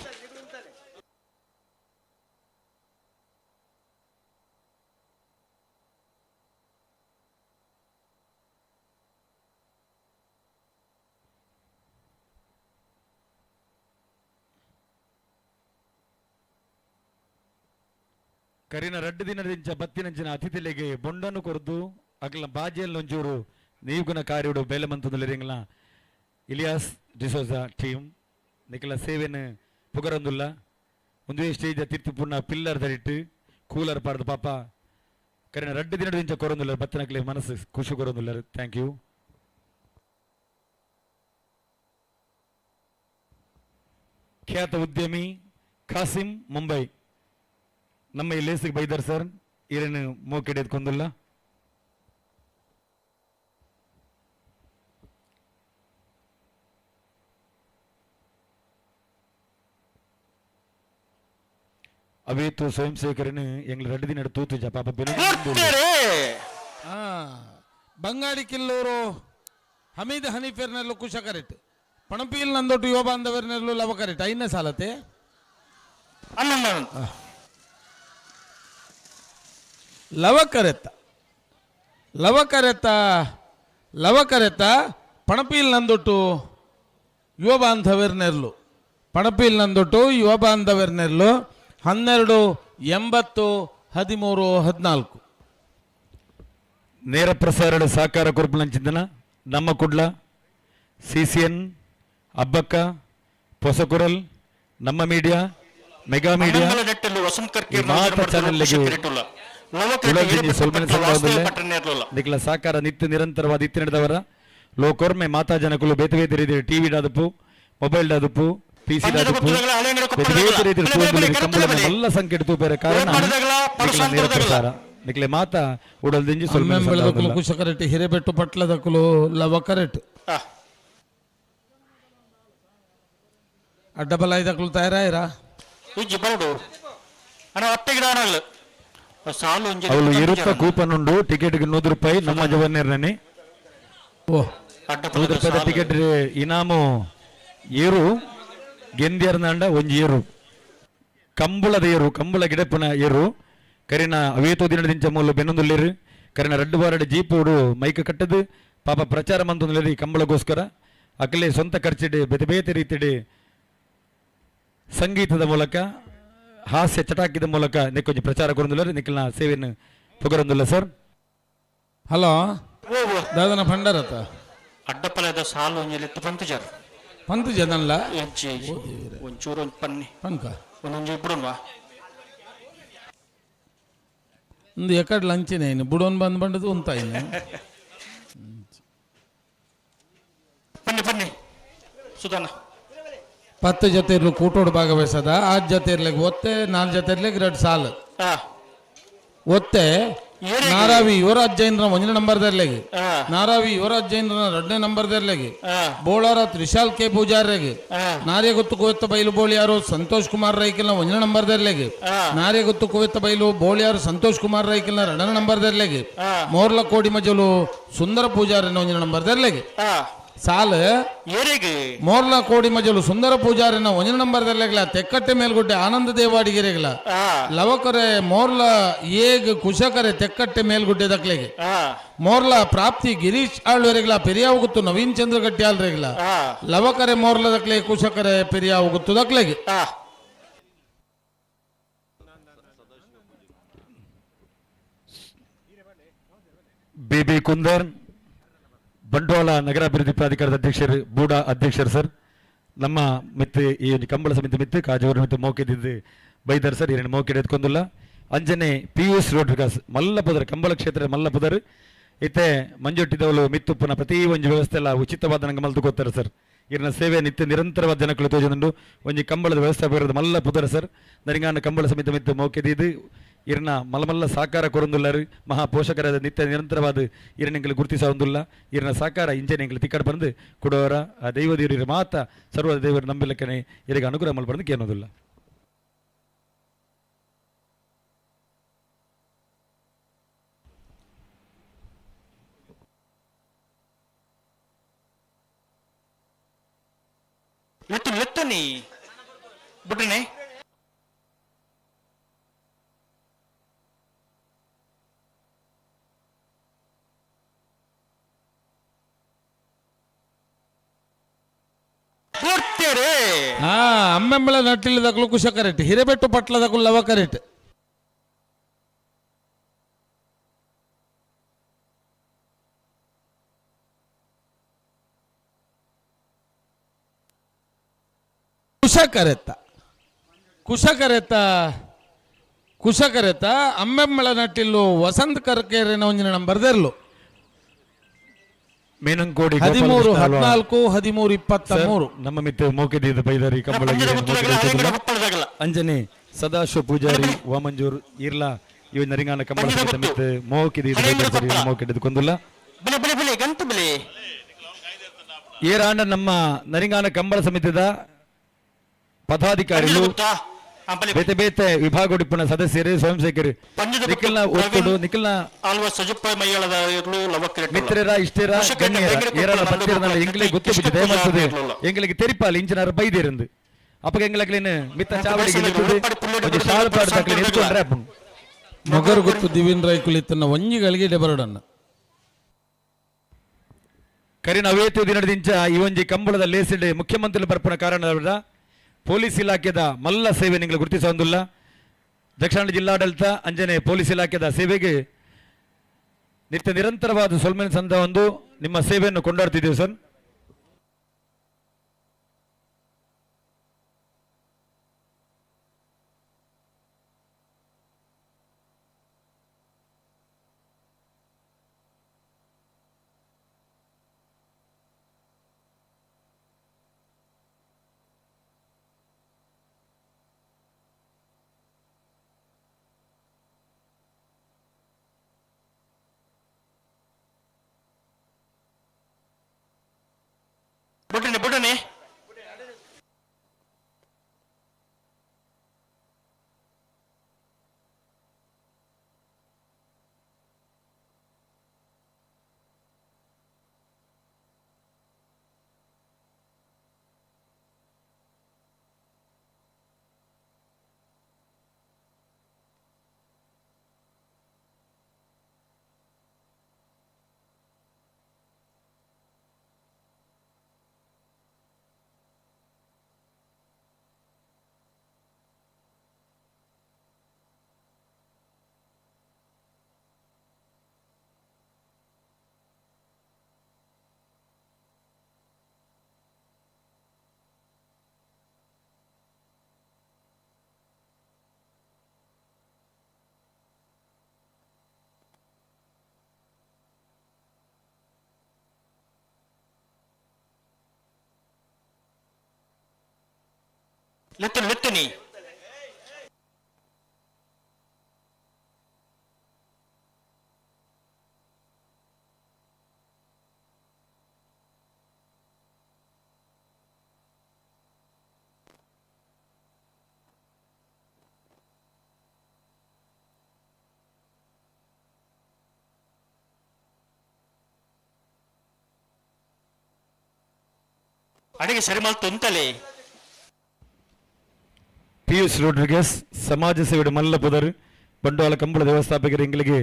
Speaker 9: ಕರಿನ ರಡ್ಡು ದಿನದಿಂಚ ಬತ್ತಿನಂಚಿನ ಅತಿಥಿಲೆಗೆ ಬೊಂಡನ್ನು ಕೊರ್ದು ಅಗಲ ಬಾಜಿಯಲ್ಲಿ ಒಂಚೂರು ನೀವುಗುನ ಕಾರ್ಯಡು ಬೇಲೆ ಮಂತುಂದುಲೆರಿಂಗ್ಲ ಇಲಿಯಾಸ್ ಡಿಸೋಜಾ ಟೀಮ್ ನಿಕಲ ಸೇವೆನ್ ಪುಗರಂದುಲ್ಲ ಒಂದುವೇ ಸ್ಟೇಜ್ ತಿರ್ತು ಪುಣ್ಣ ಪಿಲ್ಲರ್ ದಡಿಟ್ಟು ಕೂಲರ್ ಪಾಡ್ದು ಪಾಪ ಕರಿನ ರಡ್ಡು ದಿನದಿಂಚ ಕೊರೊಂದುಲ್ಲ ಬತ್ತಿನಕ್ಲೆ ಮನಸ್ಸು ಖುಷಿ ಕೊರೊಂದುಲ್ಲರು. Thank you. ಖ್ಯಾತ ಉದ್ಯಮಿ ಖಾಸಿಂ ಮುಂಬೈ ನಮ್ಮ ಈ ಲೇಸಿಗೆ ಬೈದಾರ್ ಸರ್ ಈರೇನು ಮೋಕೆಡೆ ಎತ್ಕೊಂದುಲ್ಲ. ಅವೇತು ಸ್ವಯಂ ಸೇವಕರನ್ನು ಎಂಗ್ಲ ರಡ್ಡು ದಿನ ತೂತು ಪಾಪ ಬೆಲೆ
Speaker 12: ಬಂಗಾಡಿ ಕಿಲ್ಲೂರು ಹಮೀದ್ ಹನೀಫೆರ್ನೆಲ್ಲು ಕುಶಕರೆಟ್ ಪಣಪೀಲ್ ನಂದೊಟ್ಟು ಯುವ ಬಾಂಧವರ್ನೆಲ್ಲು ಲವಕರೆಟ್ ಐನೇ ಸಾಲತೆ ಲವಕರೆತ್ತ ಲವಕರೆತ್ತ ಲವಕರೆತ್ತ ಪಣಪೀಲ್ ನಂದೊಟ್ಟು ಯುವ ಬಾಂಧವರ್ನೆರ್ಲು ಪಣಪೀಲ್ ನಂದೊಟ್ಟು ಯುವ ಬಾಂಧವರ್ನೆರ್ಲು 12 80 13 14.
Speaker 9: ನೇರ ಪ್ರಸಾರಣ ಸಹಕಾರ ಕೊರ್ಪುಲಂಚಿಂದನ ನಮ್ಮ ಕುಡ್ಲ ಸಿಸಿಎನ್ ಅಬ್ಬಕ್ಕ ಪೊಸಕುರಲ್ ನಮ್ಮ media mega media ಮಾತ ಚಾನೆಲ್ಗೆ ನಿಖಲ ಸಹಕಾರ ನಿತ್ಯ ನಿರಂತರವಾದ ಇತ್ತು ನಡೆದವರ ಲೋಕೊರ್ಮೆ ಮಾತಾ ಜನಕುಲು ಬೇತೆ ಬೇತೆ ರೀತಿ ಟಿವಿ ಡಾದಪ್ಪು ಮೊಬೈಲ್ ಡಾದಪ್ಪು ಪಿಸಿ ಡಾದಪ್ಪು ಬೇತೆ ಬೇತೆ ರೀತಿ ಕಂಬಳ ಎಲ್ಲ ಸಂಖ್ಯೆ ತೂಪೇರೆ ಕಾರಣ ನಿಖಲ ನೇರ ಪ್ರಸಾರ ನಿಖಲೆ ಮಾತಾ ಉಡಲ್ದಿಂಜಿ
Speaker 12: ಸೊಲ್ಮೆಂಬಳದಕುಲು ಕುಶಕರೆಟ್ ಹಿರೇಬೆಟ್ಟು ಪಟ್ಲದಕುಲು ಲವಕರೆಟ್ ಅಡ್ಡಬಲ ಐದಕುಲು ತಯಾರಾಯಿರಾ
Speaker 2: ಇಜ್ಜಿ ಬರಡು ಅಣ್ಣ ಒಟ್ಟಿಗೆ ಸಾಲು
Speaker 9: ಅವಳು ಇರುತ್ತ ಕೂಪನ್ ಉಂಡು ಟಿಕೆಟ್ಗೆ 100 ರೂಪಾಯಿ ನಮ್ಮ ಜವನ್ನೇರ್ನೇ 100 ರೂಪಾಯಿ ಟಿಕೆಟ್ ಇನಾಮು ಏರು ಗೆಂದಿಯರ್ನಾಂಡ ಒಂಜಿ ಏರು ಕಂಬಳದ ಏರು ಕಂಬಳ ಗಿಡಪ್ಪನ ಏರು ಕರಿನ ಅವೇತೋ ದಿನದಿಂಚ ಮೂಲ ಬೆನ್ನೊಂದುಲ್ಲೇರು ಕರಿನ ರಡ್ಡು ಬಾರಡು ಜೀಪೋಡು ಮೈಕ್ ಕಟ್ಟದು ಪಾಪ ಪ್ರಚಾರ ಮಂತೊಂದುಲ್ಲೇರು ಈ ಕಂಬಳಗೋಸ್ಕರ ಅಕಲೆ ಸ್ವಂತ ಖರ್ಚಿಡೆ ಬೇತೆ ಬೇತೆ ರೀತಿಡೆ ಸಂಗೀತದ ಮೂಲಕ ಹಾಸ್ಯ ಚಟಾಕಿದ ಮೂಲಕ ನಿಕ್ಕೊಂಜಿ ಪ್ರಚಾರ ಕೊರೊಂದುಲ್ಲೆರ್ ನಿಕ್ಕಲ್ನ ಸೇವೆಯನ್ನು ಪುಗರೊಂದುಲ್ಲ ಸರ್.
Speaker 12: ಹಲೋ ದಾದನ ಭಂಡಾರತ
Speaker 2: ಅಡ್ಡಪಲದ ಸಾಲು ಒಂಜಿ ಲೆತ್ತು ಪಂತುಜಾರ್
Speaker 12: ಪಂತು ಜನಲ್ಲ
Speaker 2: ಒಂಜಿ ಒಂಚೂರು ಒಂಜಿ ಪನ್ನಿ
Speaker 12: ಪನ್ಕ
Speaker 2: ಒಂದೊಂಜಿ ಬುಡನ್ವಾ
Speaker 12: ಒಂದು ಎಕಡ್ ಲಂಚಿನ ಇನ್ನು ಬುಡೋನ್ ಬಂದ್ ಬಂಡದು ಉಂತ ಇನ್ನು
Speaker 2: ಪನ್ನಿ ಪನ್ನಿ ಸುಧಾನ
Speaker 12: 10 ಜೊತೆ ಇರ್ಲು ಕೂಟೋಡು ಭಾಗವಹಿಸದ 6 ಜೊತೆ ಇರ್ಲಿಕ್ಕೆ ಒತ್ತೆ 4 ಜೊತೆ ಇರ್ಲಿಕ್ಕೆ 2 ಸಾಲು ಒತ್ತೆ ನಾರಾವಿ ಯುವರಾಜ್ ಜೈನ್ರ ಒಂದನೇ ನಂಬರ್ ಇರ್ಲಿಕ್ಕೆ ನಾರಾವಿ ಯುವರಾಜ್ ಜೈನ್ರನ ಎರಡನೇ ನಂಬರ್ ದೆರ್ಲೆಗೆ ಬೋಳಾರ ತ್ರಿಶಾಲ್ ಕೆ ಪೂಜಾರ್ರೆಗೆ ನಾರ್ಯಗುತ್ತು ಕುವೆತ್ತ ಬೈಲು ಬೋಳಿಯಾರು ಸಂತೋಷ್ ಕುಮಾರ್ ರೈಕಿಲ್ನ ಒಂದನೇ ನಂಬರ್ ದೆರ್ಲೆಗೆ ನಾರ್ಯಗುತ್ತು ಕುವೆತ್ತ ಬೈಲು ಬೋಳಿಯಾರು ಸಂತೋಷ್ ಕುಮಾರ್ ರೈಕಿಲ್ನ ಎರಡನೇ ನಂಬರ್ ದೆರ್ಲೆಗೆ ಮೋರ್ಲ ಕೋಡಿ ಮಜಲು ಸುಂದರ ಪೂಜಾರಿನ ಒಂದನೇ ನಂಬರ್ ದೆರ್ಲೆಗೆ ಸಾಲ
Speaker 2: ಏರೆಗೆ
Speaker 12: ಮೋರ್ಲ ಕೋಡಿ ಮಜಲು ಸುಂದರ ಪೂಜಾರಿನ ಒಂದನೇ ನಂಬರ್ ದೆರ್ಲೆಗ್ಲ ತೆಕ್ಕಟ್ಟೆ ಮೇಲ್ಗುಡ್ಡೆ ಆನಂದ ದೇವಾಡಿಗೆರೆಗ್ಲ ಲವಕರೆ ಮೋರ್ಲ ಏಗ್ ಕುಶಕರೆ ತೆಕ್ಕಟ್ಟೆ ಮೇಲ್ಗುಡ್ಡೆ ದಕ್ಲೆಗೆ ಮೋರ್ಲ ಪ್ರಾಪ್ತಿ ಗಿರೀಶ್ ಆಳ್ವರೆಗ್ಲ ಪೆರಿಯಾವಗುತ್ತು ನವೀನ್ ಚಂದ್ರ ಗಟ್ಟಿ ಆಳ್ರೆಗ್ಲ ಲವಕರೆ ಮೋರ್ಲ ದಕ್ಲೆ ಕುಶಕರೆ ಪೆರಿಯಾವಗುತ್ತು ದಕ್ಲೆಗೆ.
Speaker 9: ಬಿ ಬಿ ಕುಂದರ್, ಬಂಟ್ವಾಳ ನಗರಾಭಿವೃದ್ಧಿ ಪ್ರಾಧಿಕಾರದ ಅಧ್ಯಕ್ಷರು, ಬೂಡಾ ಅಧ್ಯಕ್ಷರು ಸರ್. ನಮ್ಮ ಮಿತ್ತು ಈ ಒಂದು ಕಂಬಳ ಸಮಿತಿ ಮಿತ್ತು ಕಾಜೂರು ಮಿತ್ತು ಮೋಕೆದಿದ್ದು ಬೈದರ್ ಸರ್. ಎರಡು ಮೋಕೆ ಎತ್ಕೊಂದುಲ್ಲ. ಅಂಜನೆ P U S road Vikas ಮಲ್ಲ ಪುದರ್, ಕಂಬಳ ಕ್ಷೇತ್ರ ಮಲ್ಲ ಪುದರ್. ಇತ್ತೆ ಮಂಜೊಟ್ಟಿದವಳು ಮಿತ್ತುಪ್ಪನ ಪ್ರತಿ ಒಂಜಿ ವ್ಯವಸ್ಥೆ ಎಲ್ಲ ಉಚಿತವಾದ ನಂಗೆ ಮಲ್ತು ಸರ್. ಇರನ ಸೇವೆ ನಿತ್ಯ ನಿರಂತರವಾದ ಜನಕ್ಕಳು ತೋಜದುಂಡು. ಒಂಜಿ ಕಂಬಳದ ವ್ಯವಸ್ಥೆ ಬರೋದು ಮಲ್ಲ ಪುದರ್ ಸರ್. ನರಿಂಗಾನ ಕಂಬಳ ಸಮಿತಿ ಮಿತ್ತು ಮೋಕೆದಿದ್ದು ಇರನ ಮಲಮಲ್ಲ ಸಾಕಾರ ಕೊರೊಂದುಲ್ಲರು. ಮಹಾ ಪೋಷಕರಾದ ನಿತ್ಯ ನಿರಂತರವಾದ ಇರನೆಂಗಳು ಗುರುತಿಸೊಂದುಲ್ಲ. ಇರನ ಸಾಕಾರ ಇಂಜನೆಂಗಳು ತಿಕ್ಕಡ ಬಂದು ಕೊಡೋರ ಆ ದೈವ ದೇವರು ಮಾತ ಸರ್ವ ದೇವರು ನಂಬಿಲಕ್ಕನೆ ಇರಿಗೆ ಅನುಗ್ರಹ ಮಲ್ಪಂದು ಕೇನೋದಿಲ್ಲ.
Speaker 2: ಲೆತ್ತು ಲೆತ್ತು ನೀ ಬಿಡ್ರಿ. ಪೂರ್ತಿಯರೇ.
Speaker 12: ಹಾ, ಅಮ್ಮೆಂಬಳ ನಟ್ಟಿಲ್ಲದಕ್ಕಲು ಕುಶಕರೆಟ್, ಹಿರೇಬೆಟ್ಟು ಪಟ್ಲದಕ್ಕಲು ಲವಕರೆಟ್. ಕುಶಕರೆತ್ತ ಕುಶಕರೆತ್ತ ಕುಶಕರೆತ್ತ ಅಮ್ಮೆಂಬಳ ನಟ್ಟಿಲ್ಲು ವಸಂತ ಕರ್ಕೇರಿನ ಒಂಜಿನ ನಂಬರ್ ದೆರ್ಲು.
Speaker 9: ಮೇನಂಕೋಡಿ
Speaker 12: 13
Speaker 9: ಗೋಪಾಲಕೃಷ್ಣ ಅಲ್ವಾ?
Speaker 12: 14 13 23.
Speaker 9: ಸರ್, ನಮ್ಮ ಮಿತ್ರ ಮೋಕೆದಿದ್ದ ಬೈದಾರಿ ಕಂಬಳ ಅಂಜನೆ ಸದಾಶಿವ ಪೂಜಾರಿ ವಾಮಂಜೂರ್ ಇರ್ಲಾ ಇವ ನರಿಂಗಾನ ಕಂಬಳ ಸಮಿತಿ ಮಿತ್ತು ಮೋಕಿದಿದ್ದ ಬೈದಾರಿ ಸರ್. ಮೋಕೆದಿದ್ದು ಕೊಂದುಲ್ಲ.
Speaker 2: ಬಿಲೆ ಬಿಲೆ ಬಿಲೆ ಗಂಟು ಬಿಲೆ.
Speaker 9: ಏರಾಂಡ ನಮ್ಮ ನರಿಂಗಾನ ಕಂಬಳ ಸಮಿತಿದ ಪದಾಧಿಕಾರಿಗಳು, ಬೇತೆ ಬೇತೆ ವಿಭಾಗ ಸದಸ್ಯರು, ಸ್ವಯಂ ಸೇವಕರು, ನಿಖಿಲ್ನ ಒತ್ತುಡು ನಿಖಿಲ್ನ
Speaker 2: ಆಲ್ವ ಸಜಪ್ಪ ಮೈಯಳದ ಇರ್ಲು ಲವಕ್ಕಿರಟ್ಟುಲ್ಲ.
Speaker 9: ಮಿತ್ರರ ಇಷ್ಟೇರ ಗಣ್ಯರ ಏರಾನ ಬತ್ತಿರನಲ್ಲ ಎಂಗ್ಲಿಗೆ ಗೊತ್ತು ಬಿದ್ದು ದಯಮಾಡ್ತದೆ ಎಂಗ್ಲಿಗೆ ತೆರಿಪಾಲಿ ಇಂಚಿನಾರ ಬೈದಿರಂದು ಅಪ್ಪಗೆ ಎಂಗ್ಲಕ್ಲೇನು ಮಿತ್ತ ಚಾವಡಿಗೆ ನಿಂತದೆ ಒಂಜಿ ಶಾಲು ಪಾಡು ತಕ್ಲಿ ನಿಂತ್ಕೊಂಡ್ರೆ ಅಪ್ಪನು.
Speaker 12: ಮೊಗರು ಗೊತ್ತು ದಿವಿನ್ ರೈ ಕುಳಿತನ್ನ ಒಂಜಿಗಳಿಗೆ ಬರಡನ್ನ.
Speaker 9: ಕರಿನ ಅವೇತು ದಿನದಿಂಚ ಈ ಒಂಜಿ ಕಂಬಳದ ಲೇಸಿಡೆ ಮುಖ್ಯಮಂತ್ರಿ ಬರ್ಪುನ ಕಾರಣ ಪೊಲೀಸ್ ಇಲಾಖೆದ ಮಲ್ಲ ಸೇವೆ ನಿಂಗಳು ಗುರುತಿಸೊಂದುಲ್ಲ. ದಕ್ಷಿಣ ಜಿಲ್ಲಾಡಳಿತ ಅಂಜನೆ ಪೊಲೀಸ್ ಇಲಾಖೆದ ಸೇವೆಗೆ ನಿತ್ಯ ನಿರಂತರವಾದ ಸೊಲ್ಮೆನ್ ಸಂದ ಒಂದು ನಿಮ್ಮ ಸೇವೆಯನ್ನು ಕೊಂಡಾಡ್ತಿದ್ದೀವಿ ಸರ್.
Speaker 2: ಬುಡನೆ ಬುಡನೆ. ಲೆತ್ತು ಲೆತ್ತು ನೀ. ಅಡಿಗೆ ಸರಿಮಲ್ ತುಂತಲೆ.
Speaker 9: ಪಿಯೂಷ್ ರೋಡ್ರಿಗಸ್ ಸಮಾಜ ಸೇವೆ ಮಲ್ಲ ಪುದರ್ ಬಂಡವಾಳ ಕಂಬಳ ವ್ಯವಸ್ಥಾಪಕರು ಎಂಗಳಿಗೆ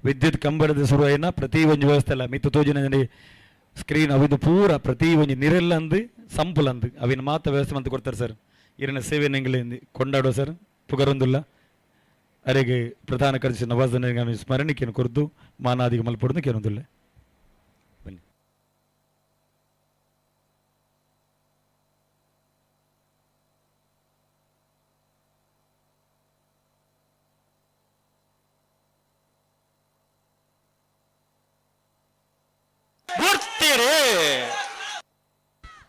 Speaker 9: ವಿದ್ಯುತ್ ಕಂಬಳದ ಶುರುವಾಯಿನ ಪ್ರತಿ ಒಂಜಿ ವ್ಯವಸ್ಥೆ ಅಲ್ಲ ಮಿತ್ತು ತೋಜಿನ ಸ್ಕ್ರೀನ್ ಅವಿದು ಪೂರ ಪ್ರತಿ ಒಂಜಿ ನಿರೆಲ್ಲ ಅಂದು ಸಂಪುಲ ಅಂದು ಅವಿನ ಮಾತ ವ್ಯವಸ್ಥೆ ಅಂತ ಕೊಡ್ತಾರೆ ಸರ್. ಇರನ ಸೇವೆ ಎಂಗಲೆ ಕೊಂಡಾಡುವ ಸರ್ ಪುಗರೊಂದುಲ್ಲ ಅರೆಗೆ ಪ್ರಧಾನ ಕಾರ್ಯದರ್ಶಿ ನವಾಜ್ ಸ್ಮರಣಿಕೆಯನ್ನು ಕೊರದು ಮಾನಾದಿಗೆ ಮಲ್ಪೊಡ್ದು ಕೇರೊಂದುಲ್ಲ. ಬನ್ನಿ.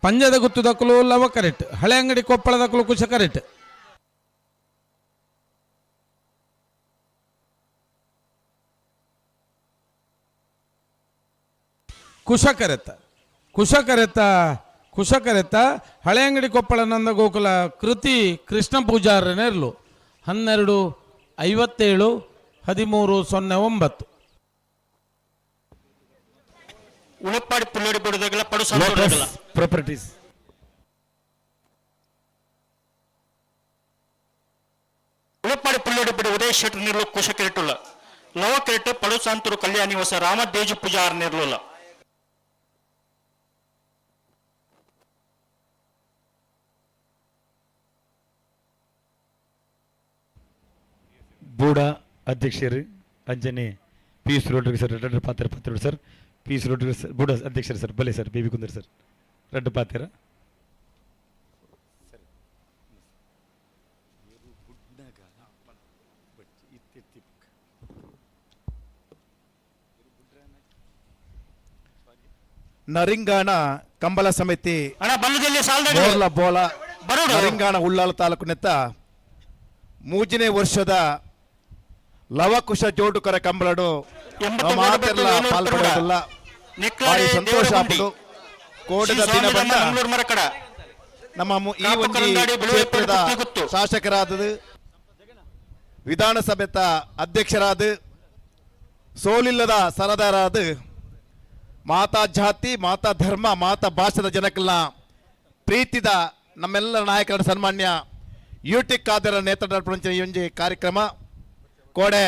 Speaker 12: ಪಂಜದ ಗುತ್ತು ದಕ್ಕಲು ಲವ ಕರೆಕ್ಟ್, ಹಳೆ ಅಂಗಡಿ ಕೊಪ್ಪಳ ದಕ್ಕಲು ಕುಶ ಕರೆಕ್ಟ್. ಕುಶ ಕರೆತ ಕುಶ ಕರೆತ ಕುಶ ಕರೆತ ಹಳೆ ಅಂಗಡಿ ಕೊಪ್ಪಳ ನಂದ ಗೋಕುಲ ಕೃತಿ ಕೃಷ್ಣ ಪೂಜಾರನೆರ್ಲು 12:57 13:09.
Speaker 2: ಉಳಪ್ಪಾಡಿ ಪುಲ್ಲಡಿ ಬಿಡುದಾಗಲ ಪಡು ಸಂತೋಷ
Speaker 9: ಪ್ರಾಪರ್ಟೀಸ್.
Speaker 2: ಉಳಪ್ಪಾಡಿ ಪುಲ್ಲಡಿ ಬಿಡು ಉದಯ ಶೆಟ್ಟರ್ ನಿರ್ಲು ಕುಶ ಕೆರೆಟುಲ್ಲ ಲವ ಕೆರೆಟ್ ಪಡು ಸಂತೂರು ಕಲ್ಯಾಣಿ ಹೊಸ ರಾಮದೇಜು ಪೂಜಾರ್ ನಿರ್ಲುಲ್ಲ.
Speaker 9: ಬೂಡ ಅಧ್ಯಕ್ಷರು ಅಂಜನೆ P S Rodrigues sir ರಡ್ಡು ಪಾತ್ರ ಪಾತ್ರ sir. P S Rodrigues ಬೂಡ ಅಧ್ಯಕ್ಷರು ಸರ್ ಬಲೆ sir baby Kundar sir ರಡ್ಡು ಪಾತ್ರ.
Speaker 14: ನರಿಂಗಾಣ ಕಂಬಳ ಸಮಿತಿ
Speaker 2: ಬೋಲ
Speaker 14: ಬೋಲ ನರಿಂಗಾಣ ಉಳ್ಳಾಲ ತಾಲೂಕಿನೆತ್ತ ಮೂಜನೇ ವರ್ಷದ ಲವಕುಶ ಜೋಡುಕರ ಕಂಬಳಡು ಮಾತೆಲ್ಲ ಪಾಲ್ಪಡೆಯೋದಿಲ್ಲ. ಭಾರಿ ಸಂತೋಷ ಆಪುಂಡು. ಕೋಟದ ದಿನ ಬಂದ ನಮ್ಮ ಈ ಒಂದು ಕ್ಷೇತ್ರದ ಶಾಸಕರಾದದು ವಿಧಾನಸಭೆತ ಅಧ್ಯಕ್ಷರಾದ ಸೋಲಿಲ್ಲದ ಸರದಾರಾದ ಮಾತಾ ಜಾತಿ ಮಾತಾ ಧರ್ಮ ಮಾತಾ ಭಾಷೆದ ಜನಕ್ಕೆಲ್ಲ ಪ್ರೀತಿದ ನಮ್ಮೆಲ್ಲ ನಾಯಕರ ಸನ್ಮಾನ್ಯ ಯು ಟಿ ಖಾದರ್ ನೇತೃತ್ವ ಈ ಒಂದು ಕಾರ್ಯಕ್ರಮ ಕೋಡೆ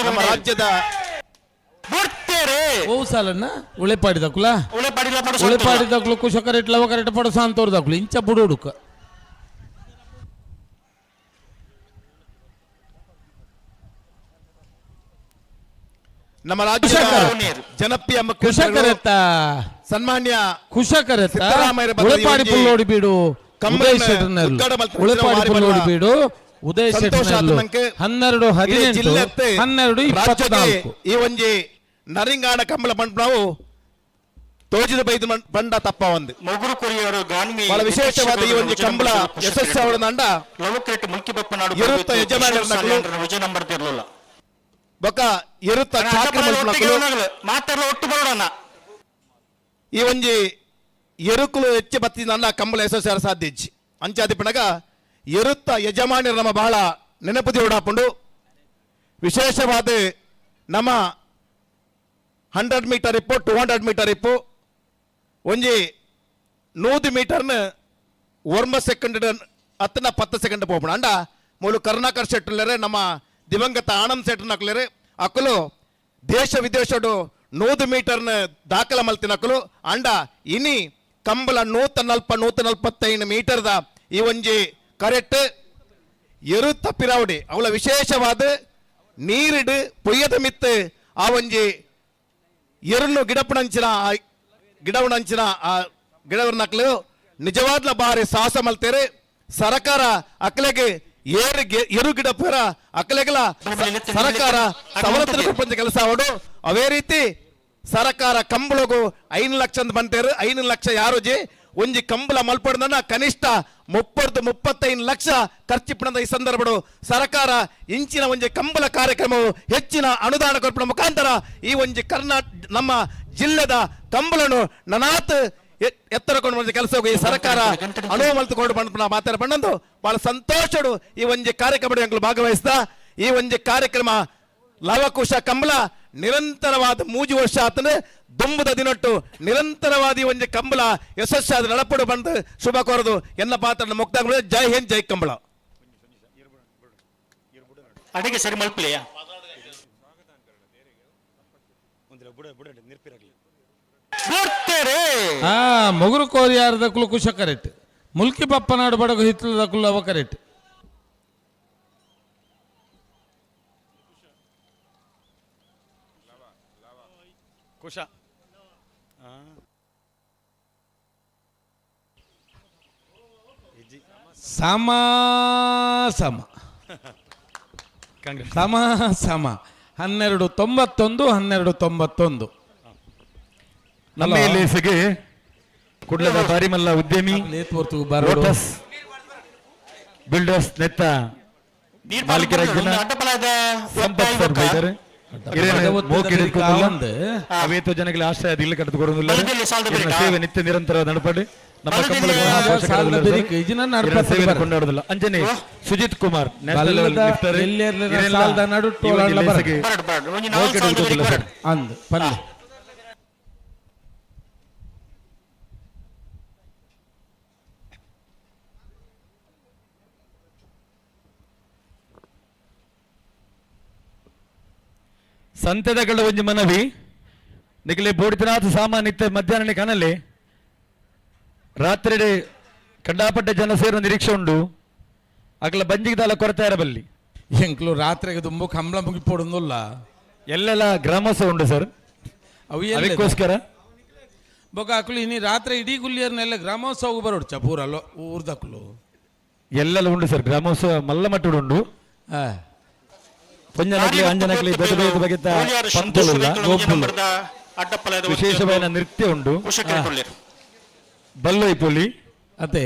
Speaker 14: ನಮ್ಮ ರಾಜ್ಯದ
Speaker 12: ಉಳೆಪಾಡಿದಕ್ಕುಲ ಉಳೆಪಾಡಿದಕ್ಲು ಕುಶ ಕರೆಟ್ ಲವ ಕರೆಟ್ ಪಡ ಸಾಂತೋರ್ದಕ್ಲು ಇಂಚ ಬುಡೋಡುಕ
Speaker 14: ನಮ್ಮ ರಾಜ್ಯದ ಜನಪ್ರಿಯ ಮುಖ್ಯಮಂತ್ರಿಗಳು ಸನ್ಮಾನ್ಯ
Speaker 12: ಕುಶಕರೆತ್ತ ಉಳೆಪಾಡಿ ಪುಲ್ಲೋಡಿ ಬೀಡು ಉದಯ ಶೆಟ್ಟರ್ನೆರ್ಲು ಉಳೆಪಾಡಿ ಪುಲ್ಲೋಡಿ ಬೀಡು ಉದಯ ಶೆಟ್ಟರ್ನೆರ್ಲು 12 18 12 24.
Speaker 14: ಈ ಒಂಜಿ ನರಿಂಗಾಣ ಕಂಬಳ ಪಂಪನವು ತೋಜಿದ ಬೈದು ಬಂಡ ತಪ್ಪ ಒಂದು
Speaker 2: ಮೊಗುರು ಕೊರಿಯವರು ಗಾನ್ವಿ
Speaker 14: ಬಹಳ ವಿಶೇಷವಾದ ಈ ಒಂದು ಕಂಬಳ ಯಶಸ್ಸು ಅವರ ನಂಡ
Speaker 2: ಲವಕ್ರೆಟ್ ಮುಲ್ಕಿ ಬಪ್ಪನಾಡು
Speaker 14: ಇರುತ್ತ ಯಜಮಾನರ
Speaker 2: ವಿಜಯ ನಂಬರ್ ಇರಲಿಲ್ಲ
Speaker 14: ಬೊಕ್ಕ ಇರುತ್ತ ಚಾಕ್ರಿ ಮಲ್ಪನಕುಲು
Speaker 2: ಮಾತಾಡಲು ಒಟ್ಟು ಬರೋಣ.
Speaker 14: ಈ ಒಂಜಿ ಎರುಕುಲು ಹೆಚ್ಚು ಬತ್ತಿ ನನ್ನ ಕಂಬಳ ಯಶಸ್ಸು ಸಾಧ್ಯ ಇಜ್ಜಿ ಅಂಚಾದಿ ಪಣಗ ಎರುತ್ತ ಯಜಮಾನರು ನಮ್ಮ ಬಹಳ ನೆನಪು ದೇವಡಾಪುಂಡು. ವಿಶೇಷವಾದ ನಮ್ಮ 100 ಮೀಟರ್ ಇಪ್ಪು 200 ಮೀಟರ್ ಇಪ್ಪು ಒಂಜಿ 100 ಮೀಟರ್ನ 9 ಸೆಕೆಂಡ್ ಹತ್ತನ 10 ಸೆಕೆಂಡ್ ಪೋಪುಂಡು. ಅಂಡ ಮೂಲು ಕರುಣಾಕರ್ ಶೆಟ್ಟರ್ಲೇರೆ ನಮ್ಮ ದಿವಂಗತ ಆನಂದ್ ಶೆಟ್ಟರ್ನಕ್ಲೇರೆ ಅಕುಲು ದೇಶ ವಿದೇಶಡು 100 ಮೀಟರ್ನ ದಾಖಲೆ ಮಲ್ತಿನಕುಲು. ಅಂಡ ಇನಿ ಕಂಬಳ 140 145 ಮೀಟರ್ದ ಈ ಒಂಜಿ ಕರೆಕ್ಟ್ ಎರುತ್ತ ಪಿರಾವಡಿ ಅವಳ ವಿಶೇಷವಾದ ನೀರಿಡು ಪೊಯ್ಯದ ಮಿತ್ತು ಆ ಒಂಜಿ ಎರುನ್ನು ಗಿಡಪುಣಂಚಿನ ಗಿಡವಣಂಚಿನ ಆ ಗಿಡವರ್ನಕ್ಲು ನಿಜವಾದ್ಲ ಬಾರಿ ಸಾಹಸ ಮಲ್ತೇರೆ. ಸರಕಾರ ಅಕ್ಲೆಗೆ ಎರು ಗಿಡ ಪೂರ ಅಕ್ಲೆಗಲ ಸರಕಾರ ಸವಲತ್ತು ಕೊಪ್ಪಂತ ಕೆಲಸ ಅವಡು. ಅವೇ ರೀತಿ ಸರಕಾರ ಕಂಬಳಗು 5 ಲಕ್ಷ ಅಂತ ಬಂತೇರು 5 ಲಕ್ಷ ಯಾರು ಜಿ ಒಂಜಿ ಕಂಬಳ ಮಲ್ಪಡ್ದನ್ನ ಕನಿಷ್ಠ 30 35 ಲಕ್ಷ ಖರ್ಚಿಪ್ಪಣದ ಈ ಸಂದರ್ಭಡು ಸರಕಾರ ಇಂಚಿನ ಒಂಜಿ ಕಂಬಳ ಕಾರ್ಯಕ್ರಮವು ಹೆಚ್ಚಿನ ಅನುದಾನ ಕೊರ್ಪಣ ಮುಖಾಂತರ ಈ ಒಂಜಿ ನಮ್ಮ ಜಿಲ್ಲೆದ ಕಂಬಳನು ನನಾತ್ ಎತ್ತರ ಕೊಂಡು ಕೆಲಸ ಈ ಸರ್ಕಾರ ಅನುವು ಮಲ್ತುಕೊಂಡು ಬಂದ ಮಾತಾಡ ಬಂದು ಬಹಳ ಸಂತೋಷಡು ಈ ಒಂಜಿ ಕಾರ್ಯಕ್ರಮ ಭಾಗವಹಿಸ್ದ. ಈ ಒಂಜಿ ಕಾರ್ಯಕ್ರಮ ಲವಕುಶ ಕಂಬಳ ನಿರಂತರವಾದ ಮೂಜಿ ವರ್ಷ ಆತಂದ್ರೆ ದುಂಬುದ ದಿನೊಟ್ಟು ನಿರಂತರವಾದಿ ಒಂಜಿ ಕಂಬಳ ಯಶಸ್ಸಾದ ನಡಪಡು ಬಂದು ಶುಭ ಕೋರದು ಎನ್ನ ಪಾತ್ರ ಮುಕ್ತ. ಜೈ ಹಿಂದ್, ಜೈ ಕಂಬಳ.
Speaker 2: ಅಡಿಗೆ ಸರಿ ಮಲ್ಪಲೆಯಾ?
Speaker 12: ಆ ಮೊಗುರು ಕೋರಿಯಾರದಕ್ಕಲು ಕುಶ ಕರೆಕ್ಟ್, ಮುಲ್ಕಿ ಬಪ್ಪನಾಡು ಬಡಗು ಹಿತ್ತಲದಕ್ಕಲು ಅವ ಕರೆಕ್ಟ್.
Speaker 9: ಕುಶ.
Speaker 12: ಸಮ ಸಮ ಸಮ ಸಮ, 12.91, 12.91.
Speaker 9: ನಮ್ಮ ಇಲ್ಲಿ ಸಿಗಿ ಕುಡ್ಲದ ಬಾರಿಮಲ್ಲ ಉದ್ಯಮಿ, ಲೋಟಸ್ ಬಿಲ್ಡರ್ಸ್ ನೆತ್ತ ಮಾಲೀಕರಾಗಿನ ಸಂಪತ್ ಸರ್ ಬೈದಾರೆ. ಅವೇತೋ ಜನಗಳ ಆಶ್ರಯ ಅದು ಇಲ್ಲಿ ಕಟ್ಟಿಕೊಡುವುದಿಲ್ಲ. ಸೇವೆ ನಿತ್ಯ ನಿರಂತರ ನಡಪಡಿ. ನಮ್ಮ ಕಂಬಳದ ಮಹಾಪೋಷಕರಾದ ಸೇವೆ ಕೊಂಡಾಡುವುದಿಲ್ಲ. ಅಂಜನೆ Sujith Kumar national level lifter sir.
Speaker 12: ಅಂದ್ ಪಲ್ಲೆ.
Speaker 9: ಸಂತೆದಗಳ ಒಂಜಿ ಮನವಿ, ನಿಗಲೆ ಬೋಡಿತನಾಥ ಸಾಮಾನ್ ಇತ್ತೆ ಮಧ್ಯಾಹ್ನ ಕನಲೆ ರಾತ್ರಿ ಕಂಡಾಪಟ್ಟೆ ಜನ ಸೇರುವ ನಿರೀಕ್ಷೆ ಉಂಡು. ಅಗಲ ಬಂಜಿಗೆ ದಾಲ ಕೊರತೆ ಇರಬಲ್ಲಿ.
Speaker 12: ಎಂಕ್ಲು ರಾತ್ರಿಗೆ ತುಂಬ ಕಂಬಳ ಮುಗಿಪೋಡೊಂದುಲ್ಲ.
Speaker 9: ಎಲ್ಲೆಲ್ಲ ಗ್ರಾಮೋತ್ಸವ ಉಂಟು ಸರ್,
Speaker 12: ಅವು
Speaker 9: ಅದಕ್ಕೋಸ್ಕರ.
Speaker 12: ಬೊಕ ಅಕ್ಲು ಇನಿ ರಾತ್ರಿ ಇಡೀ ಗುಲ್ಲಿಯರ್ನೆಲ್ಲ ಗ್ರಾಮೋತ್ಸವ ಬರೋಡ್ಚ ಪೂರಲ್ಲ ಊರ್ದಕ್ಲು.
Speaker 9: ಎಲ್ಲೆಲ್ಲ ಉಂಟು ಸರ್ ಗ್ರಾಮೋತ್ಸವ, ಮಲ್ಲ ಮಟ್ಟಡು ಉಂಡು. ಪೊಂಜನಕ್ಲಿ ಅಂಜನಕ್ಲಿ ಬೇತೆ ಬೇತೆ ಬಗೆತ ಪಂತುಲುಲ್ಲ, ಗೊಬ್ಬುಲು, ವಿಶೇಷವಾದ ನೃತ್ಯ ಉಂಡು, ಬಲ್ಲೊಯ್ ಪುಲಿ
Speaker 12: ಅದೇ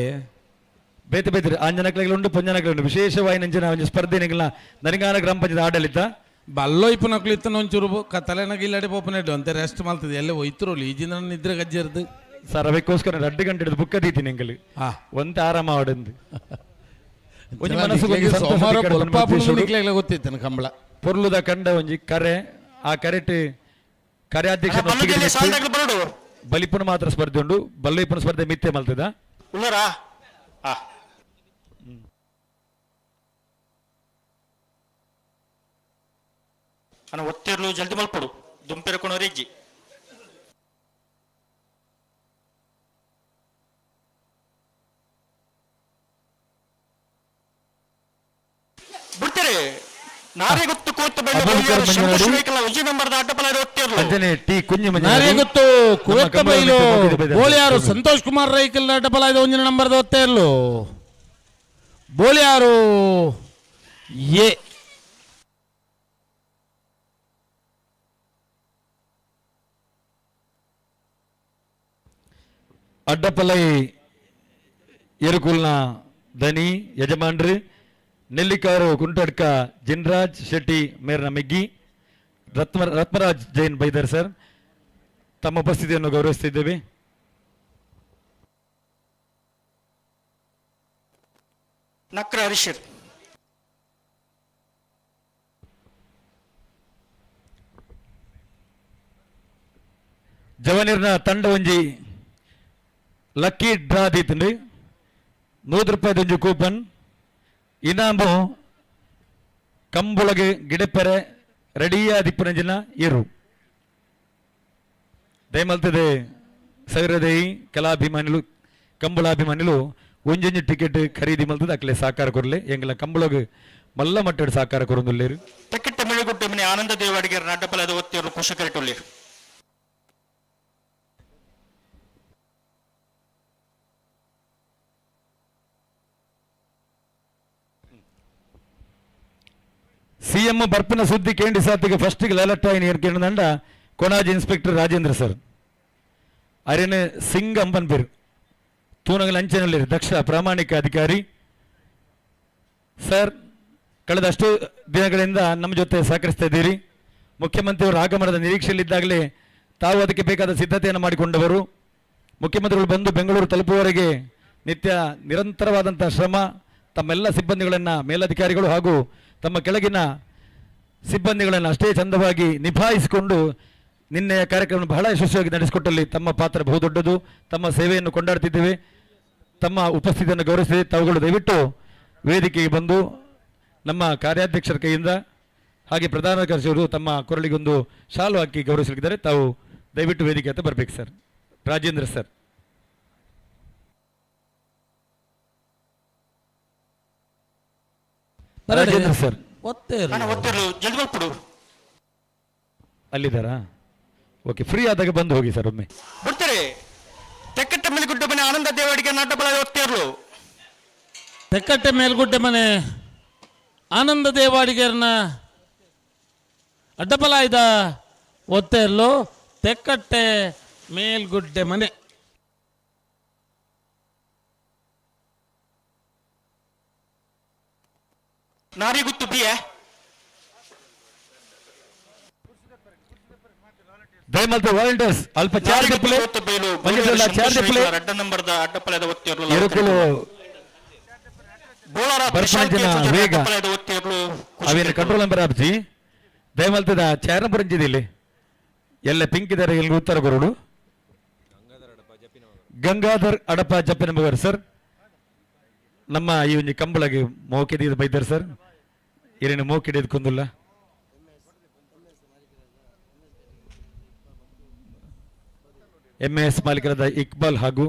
Speaker 9: ಬೇತೆ ಬೇತೆ ಆಂಜನಕ್ಲೆಗಳು ಉಂಟು, ಪೊಂಜನಕ್ಲೆ ಉಂಟು. ವಿಶೇಷವಾಗಿ ನಂಚಿನ ಒಂಜಿ ಸ್ಪರ್ಧೆ ನಿಗಲ್ನ ನರಿಂಗಾನ ಗ್ರಾಮ ಪಂಚಾಯತ್ ಆಡಳಿತ.
Speaker 12: ಬಲ್ಲೊಯ್ಪುನಕ್ಲು ಇತ್ತನ ಒಂಚೂರು ಕತ್ತಲೆನಾಗ ಇಲ್ಲಡೆ ಪೋಪನೆಡ್ಡು ಅಂತೆ ರೆಸ್ಟ್ ಮಾಡ್ತದೆ ಎಲ್ಲ ಒಯ್ತರೋಲಿ ಈಜಿನ ನಿದ್ರೆ ಗಜ್ಜರ್ದು.
Speaker 9: ಸರ್ ಅದಕ್ಕೋಸ್ಕರ 2 ಗಂಟೆ ಹಿಡಿದು ಬುಕ್ಕ ದೀತೀನಿ ಎಂಗಲ್ ಒಂತೆ ಆರಾಮ ಆಡಂದು. ಒಂಜಿ ಮನಸ್ಸುಗ್ ಒಂಜಿ ಸಂತೋಷ
Speaker 12: ಸೋಮವಾರ
Speaker 9: ತಿಕ್ಕಡ್
Speaker 12: ಬೊಲ್ಪ
Speaker 9: ಪನ್ಪುನ ಉದ್ದೇಶೊಡು
Speaker 12: ನಿಕ್ಲೆಗ್ಲ ಗೊತ್ತಿತ್ತನ ಕಂಬಳ.
Speaker 9: ಪೊರ್ಲುದ ಕಂಡ ಒಂಜಿ ಕರೆ, ಆ ಕರೆಟ್ ಕಾರ್ಯಾಧ್ಯಕ್ಷ ಬಲಿಪುನ ಮಾತ್ರ ಸ್ಪರ್ಧೆ ಉಂಡು, ಬಲ್ಲೈಪುನ ಸ್ಪರ್ಧೆ ಮಿತ್ತೆ ಮಲ್ತದ.
Speaker 2: ಒತ್ತಿರ್ಲು ಜಲ್ದಿ ಮಲ್ಪಡು ದುಂಪೆರಕೊಣ ರೆಜ್ಜಿ. ಬಿಡ್ತಾರೆ ನಾರೆಗುತ್ತು ಕೂತು
Speaker 12: ನಾರೆಗುತ್ತು ಕೂತ ಬೈಲು ಬೋಳಿಯಾರು ಸಂತೋಷ್ ಕುಮಾರ್ ರೈಕಲ್ ಅಡ್ಡಪಲಾಯ್ದ ಒಂಜಿನ ನಂಬರ್ದ ಒತ್ತೇರ್ಲು ಬೋಳಿಯಾರು ಎ.
Speaker 9: ಅಡ್ಡಪಲೈ ಎರುಕುಲ್ನ ದನಿ ಯಜಮಾನ್ರಿ ನೆಲ್ಲಿಕಾರು ಕುಂಟಡ್ಕ ಜಿನ್ರಾಜ್ ಶೆಟ್ಟಿ ಮೇರ್ನ ಮೆಗ್ಗಿ ರತ್ನರಾಜ್ ಜೈನ್ ಬೈದರ್ ಸರ್ ತಮ್ಮ ಉಪಸ್ಥಿತಿಯನ್ನು ಗೌರವಿಸುತ್ತಿದ್ದೇವೆ.
Speaker 2: ನಕ್ರ ಹರೀಶರ್
Speaker 9: ಜವನಿರ್ನ ತಂಡ ಒಂಜಿ ಲಕ್ಕಿ ಡ್ರಾ ದೀತುಂಡು 100 ರೂಪಾಯಿದೊಂಜಿ ಕೂಪನ್ ಇನಾಮು ಕಂಬುಳಗೆ ಗಿಡಪೆರೆ ರೆಡಿಯಾದಿಪ್ಪುನಂಜಿನ ಇರು ದಯಮಲ್ತದೆ ಸವಿರದೇಯಿ ಕಲಾಭಿಮಾನಿಲು ಕಂಬಳಾಭಿಮಾನಿಲು ಒಂಜೊಂಜಿ ಟಿಕೆಟ್ ಖರೀದಿ ಮಲ್ತದೆ ಅಕ್ಲೆ ಸಾಕಾರ ಕೊರ್ಲೆ ಎಂಗಲ ಕಂಬಳಗ್ ಮಲ್ಲ ಮಟ್ಟಡ್ ಸಾಕಾರ ಕೊರೊಂದುಲ್ಲೇರು.
Speaker 2: ತೆಕ್ಕಿಟ್ಟ ಮೆಳುಗುಡ್ಡೆ ಮನೆ ಆನಂದ ದೇವಾಡಿಗರ ನಡ್ಡಪಲದ ಒತ್ತಿಯವರು ಕುಶಕರಿಟುಲ್ಲೇರು.
Speaker 9: ಸಿಎಂ ಬರ್ಪಿನ ಸುದ್ದಿ ಕೇಂದ್ರ ಸಾತಿಗೆ ಫಸ್ಟಿಗೆ ಲಲಟ್ಟಾಯಿನ ಏರ್ಕೇಂಡ ಕೊಣಾಜಿ ಇನ್ಸ್ಪೆಕ್ಟರ್ ರಾಜೇಂದ್ರ ಸರ್ ಅರೇನೆ ಸಿಂಗ್ ಅಂಬನ್ ಪೇರು ತೂನಗಲ ಅಂಚೆನಲ್ಲಿ ದಕ್ಷ ಪ್ರಾಮಾಣಿಕ ಅಧಿಕಾರಿ ಸರ್. ಕಳೆದ ಅಷ್ಟು ದಿನಗಳಿಂದ ನಮ್ಮ ಜೊತೆ ಸಹಕರಿಸ್ತಾ ಇದ್ದೀರಿ. ಮುಖ್ಯಮಂತ್ರಿಯವರ ಆಗಮನದ ನಿರೀಕ್ಷೆಯಲ್ಲಿದ್ದಾಗಲೇ ತಾವು ಅದಕ್ಕೆ ಬೇಕಾದ ಸಿದ್ಧತೆಯನ್ನು ಮಾಡಿಕೊಂಡವರು. ಮುಖ್ಯಮಂತ್ರಿಗಳು ಬಂದು ಬೆಂಗಳೂರು ತಲುಪುವವರೆಗೆ ನಿತ್ಯ ನಿರಂತರವಾದಂಥ ಶ್ರಮ ತಮ್ಮೆಲ್ಲ ಸಿಬ್ಬಂದಿಗಳನ್ನು, ಮೇಲಧಿಕಾರಿಗಳು ಹಾಗೂ ತಮ್ಮ ಕೆಳಗಿನ ಸಿಬ್ಬಂದಿಗಳನ್ನು ಅಷ್ಟೇ ಚಂದವಾಗಿ ನಿಭಾಯಿಸಿಕೊಂಡು ನಿನ್ನೆಯ ಕಾರ್ಯಕ್ರಮ ಬಹಳ ಯಶಸ್ವಿಯಾಗಿ ನಡೆಸಿಕೊಟ್ಟಲ್ಲಿ ತಮ್ಮ ಪಾತ್ರ ಬಹುದೊಡ್ಡದು. ತಮ್ಮ ಸೇವೆಯನ್ನು ಕೊಂಡಾಡ್ತಿದ್ದೇವೆ, ತಮ್ಮ ಉಪಸ್ಥಿತಿಯನ್ನು ಗೌರವಿಸಿದೆ. ತಾವುಗಳು ದಯವಿಟ್ಟು ವೇದಿಕೆಗೆ ಬಂದು ನಮ್ಮ ಕಾರ್ಯಾಧ್ಯಕ್ಷರ ಕೈಯಿಂದ ಹಾಗೆ ಪ್ರಧಾನ ಕಾರ್ಯದರ್ಶಿಯವರು ತಮ್ಮ ಕೊರಳಿಗೊಂದು ಶಾಲು ಹಾಕಿ ಗೌರವಿಸಲಿದ್ದಾರೆ. ತಾವು ದಯವಿಟ್ಟು ವೇದಿಕೆ ಹತ್ರ ಬರಬೇಕು sir. Rajendra sir. Rajendra sir ಅಲ್ಲಿದ್ದಾರಾ? ಓಕೆ, ಫ್ರೀ ಆದಾಗ ಬಂದು ಹೋಗಿ ಸರ್ ಒಮ್ಮೆ.
Speaker 2: ಬಿಡ್ತೀರಿ. ತೆಕ್ಕಟ್ಟೆ ಮೇಲ್ಗುಡ್ಡೆ ಮನೆ ಆನಂದ ದೇವಡಿಗೆ ನಾಟಬಲ ಒತ್ತೇರ್ಲು.
Speaker 12: ತೆಕ್ಕಟ್ಟೆ ಮೇಲ್ಗುಡ್ಡೆ ಮನೆ ಆನಂದ ದೇವಾಡಿಗರನ್ನ ಅಡ್ಡಬಲಾಯ್ದ ಒತ್ತೇರ್ಲು ತೆಕ್ಕಟ್ಟೆ ಮೇಲ್ಗುಡ್ಡೆ ಮನೆ.
Speaker 2: ನಾರಿಗುತ್ತು ಬಿಯೆ.
Speaker 9: ದಯಮಲ್ತ ವಾಲಂಟಿಯರ್ಸ್ ಅಲ್ಪ ಚಾರ್ಜ್ ಪ್ಲೇ ಚಾರ್ಜ್ ಪ್ಲೇ
Speaker 2: ಅಡ್ಡ ನಂಬರ್ದ ಅಡ್ಡಪಲದ ಒತ್ತೇರ್ಲು.
Speaker 9: ಎರುಕುಲು
Speaker 2: ಬೋಳಾರ
Speaker 9: ಬರ್ಪಂಚಿನ ವೇಗ
Speaker 2: ಅಡ್ಡಪಲದ ಒತ್ತೇರ್ಲು.
Speaker 9: ಅವೇನು ಕಂಟ್ರೋಲ್ ನಂಬರ್ ಆಪ್ಜಿ ದಯಮಲ್ತದ ಚೇರ್ನ ಪುರಂಜಿದೆ ಇಲ್ಲಿ ಎಲ್ಲ ಪಿಂಕ್ ಇದ್ದಾರೆ ಎಲ್ಲಿ ಉತ್ತರ ಬರೋಡು. ಗಂಗಾಧರ್ ಅಡಪ ಜಪ್ಪಿನ ಮಗರ್ ಸರ್ ನಮ್ಮ ಈ ಒಂಜಿ ಕಂಬಳಗೆ ಮೋಕೆದ ಬೈದಾರ್ ಸರ್. ಏನೇನು ಮೋಕೆ ಕೊಂದುಲ್ಲ. ಎಂಎಸ್ ಮಾಲೀಕರಾದ ಇಕ್ಬಾಲ್ ಹಾಗೂ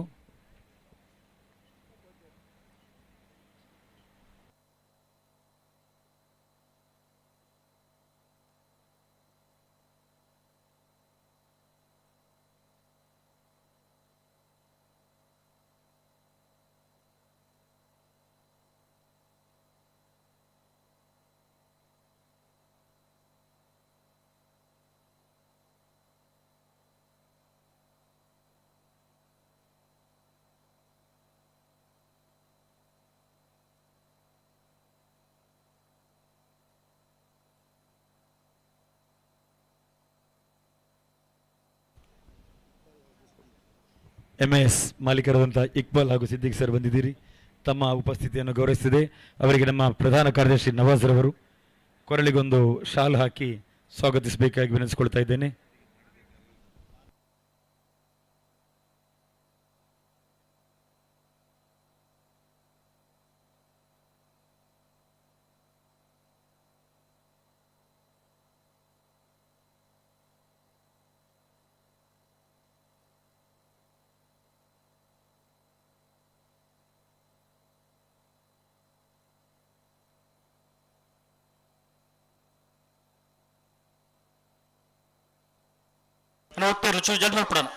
Speaker 9: ಎಂಎಸ್ ಮಾಲೀಕರಾದಂಥ ಇಕ್ಬಾಲ್ ಹಾಗೂ ಸಿದ್ದಿಕ್ ಸರ್ ಬಂದಿದ್ದೀರಿ. ತಮ್ಮ ಉಪಸ್ಥಿತಿಯನ್ನು ಗೌರವಿಸಿದೆ. ಅವರಿಗೆ ನಮ್ಮ ಪ್ರಧಾನ ಕಾರ್ಯದರ್ಶಿ ನವಾಜ್ ರವರು ಕೊರಳಿಗೊಂದು ಶಾಲ್ ಹಾಕಿ ಸ್ವಾಗತಿಸಬೇಕಾಗಿ ವಿನಂತಿಸಿಕೊಳ್ತಾ ಇದ್ದೇನೆ.
Speaker 2: ಒತ್ತೇರ್ಲು ಚೂರು ಜಲ್ದಿ ಮಾಡ್ಬಿಡೋಣ.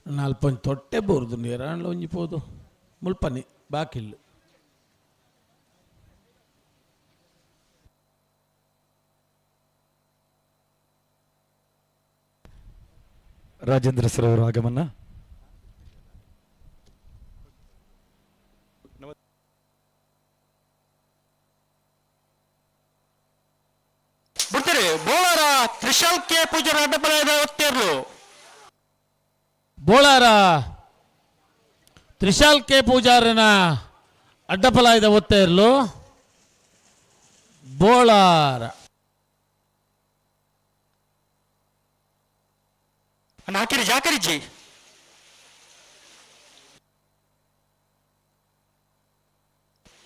Speaker 12: ನಾಲ್ಪೊಂಜಿ ತೊಟ್ಟೆ ಬೋರ್ದು ನೀರಾಂಡ್ಲ ಒಂಜಿ ಪೋದು ಮುಲ್ಪನಿ ಬಾಕಿಲ್ಲು.
Speaker 9: ರಾಜೇಂದ್ರ ಸರ್ ಅವರ ಆಗಮನ.
Speaker 2: ಬಿಡ್ತೀರಿ. ಬೋಳಾರ ತ್ರಿಶಾಲ್ ಕೆ ಪೂಜಾರ ಅಡ್ಡಪಲದ ಒತ್ತೇರ್ಲು.
Speaker 12: ಬೋಳಾರ ತ್ರಿಶಾಲ್ ಕೆ ಪೂಜಾರನ ಅಡ್ಡಪಲಾಯದ ಒತ್ತೇರ್ಲು ಬೋಳಾರ.
Speaker 2: ಹಾಕಿರಿ ಜಾಕರಿಜಿ.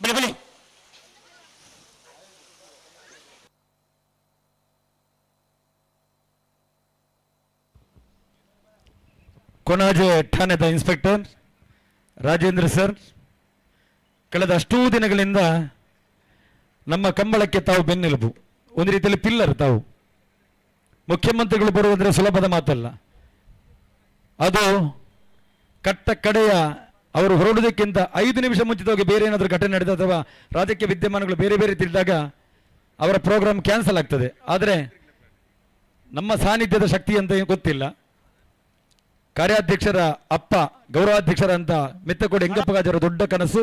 Speaker 2: ಬಲಿ ಬಲಿ.
Speaker 9: ಕೊಣಾಜೆ ಠಾಣೆದ ಇನ್ಸ್ಪೆಕ್ಟರ್ ರಾಜೇಂದ್ರ ಸರ್, ಕಳೆದ ಅಷ್ಟೂ ದಿನಗಳಿಂದ ನಮ್ಮ ಕಂಬಳಕ್ಕೆ ತಾವು ಬೆನ್ನೆಲುಬು, ಒಂದು ರೀತಿಯಲ್ಲಿ ಪಿಲ್ಲರ್ ತಾವು. ಮುಖ್ಯಮಂತ್ರಿಗಳು ಬರುವುದಂದ್ರೆ ಸುಲಭದ ಮಾತಲ್ಲ. ಅದು ಕಟ್ಟ ಕಡೆಯ ಅವರು ಹೊರಡುವುದಕ್ಕಿಂತ 5 ನಿಮಿಷ ಮುಂಚಿತವಾಗಿ ಬೇರೆ ಏನಾದರೂ ಘಟನೆ ನಡೆದ ಅಥವಾ ರಾಜಕೀಯ ವಿದ್ಯಮಾನಗಳು ಬೇರೆ ಬೇರೆ ತಿಳಿದಾಗ ಅವರ ಪ್ರೋಗ್ರಾಮ್ ಕ್ಯಾನ್ಸಲ್ ಆಗ್ತದೆ. ಆದರೆ ನಮ್ಮ ಸಾನ್ನಿಧ್ಯದ ಶಕ್ತಿ ಅಂತ ಗೊತ್ತಿಲ್ಲ. ಕಾರ್ಯಾಧ್ಯಕ್ಷರ ಅಪ್ಪ ಗೌರವಾಧ್ಯಕ್ಷರ ಅಂತ ಮಿತ್ತಕೋಡಿ ಹೆಂಗಪ್ಪಗಾಜರ ದೊಡ್ಡ ಕನಸು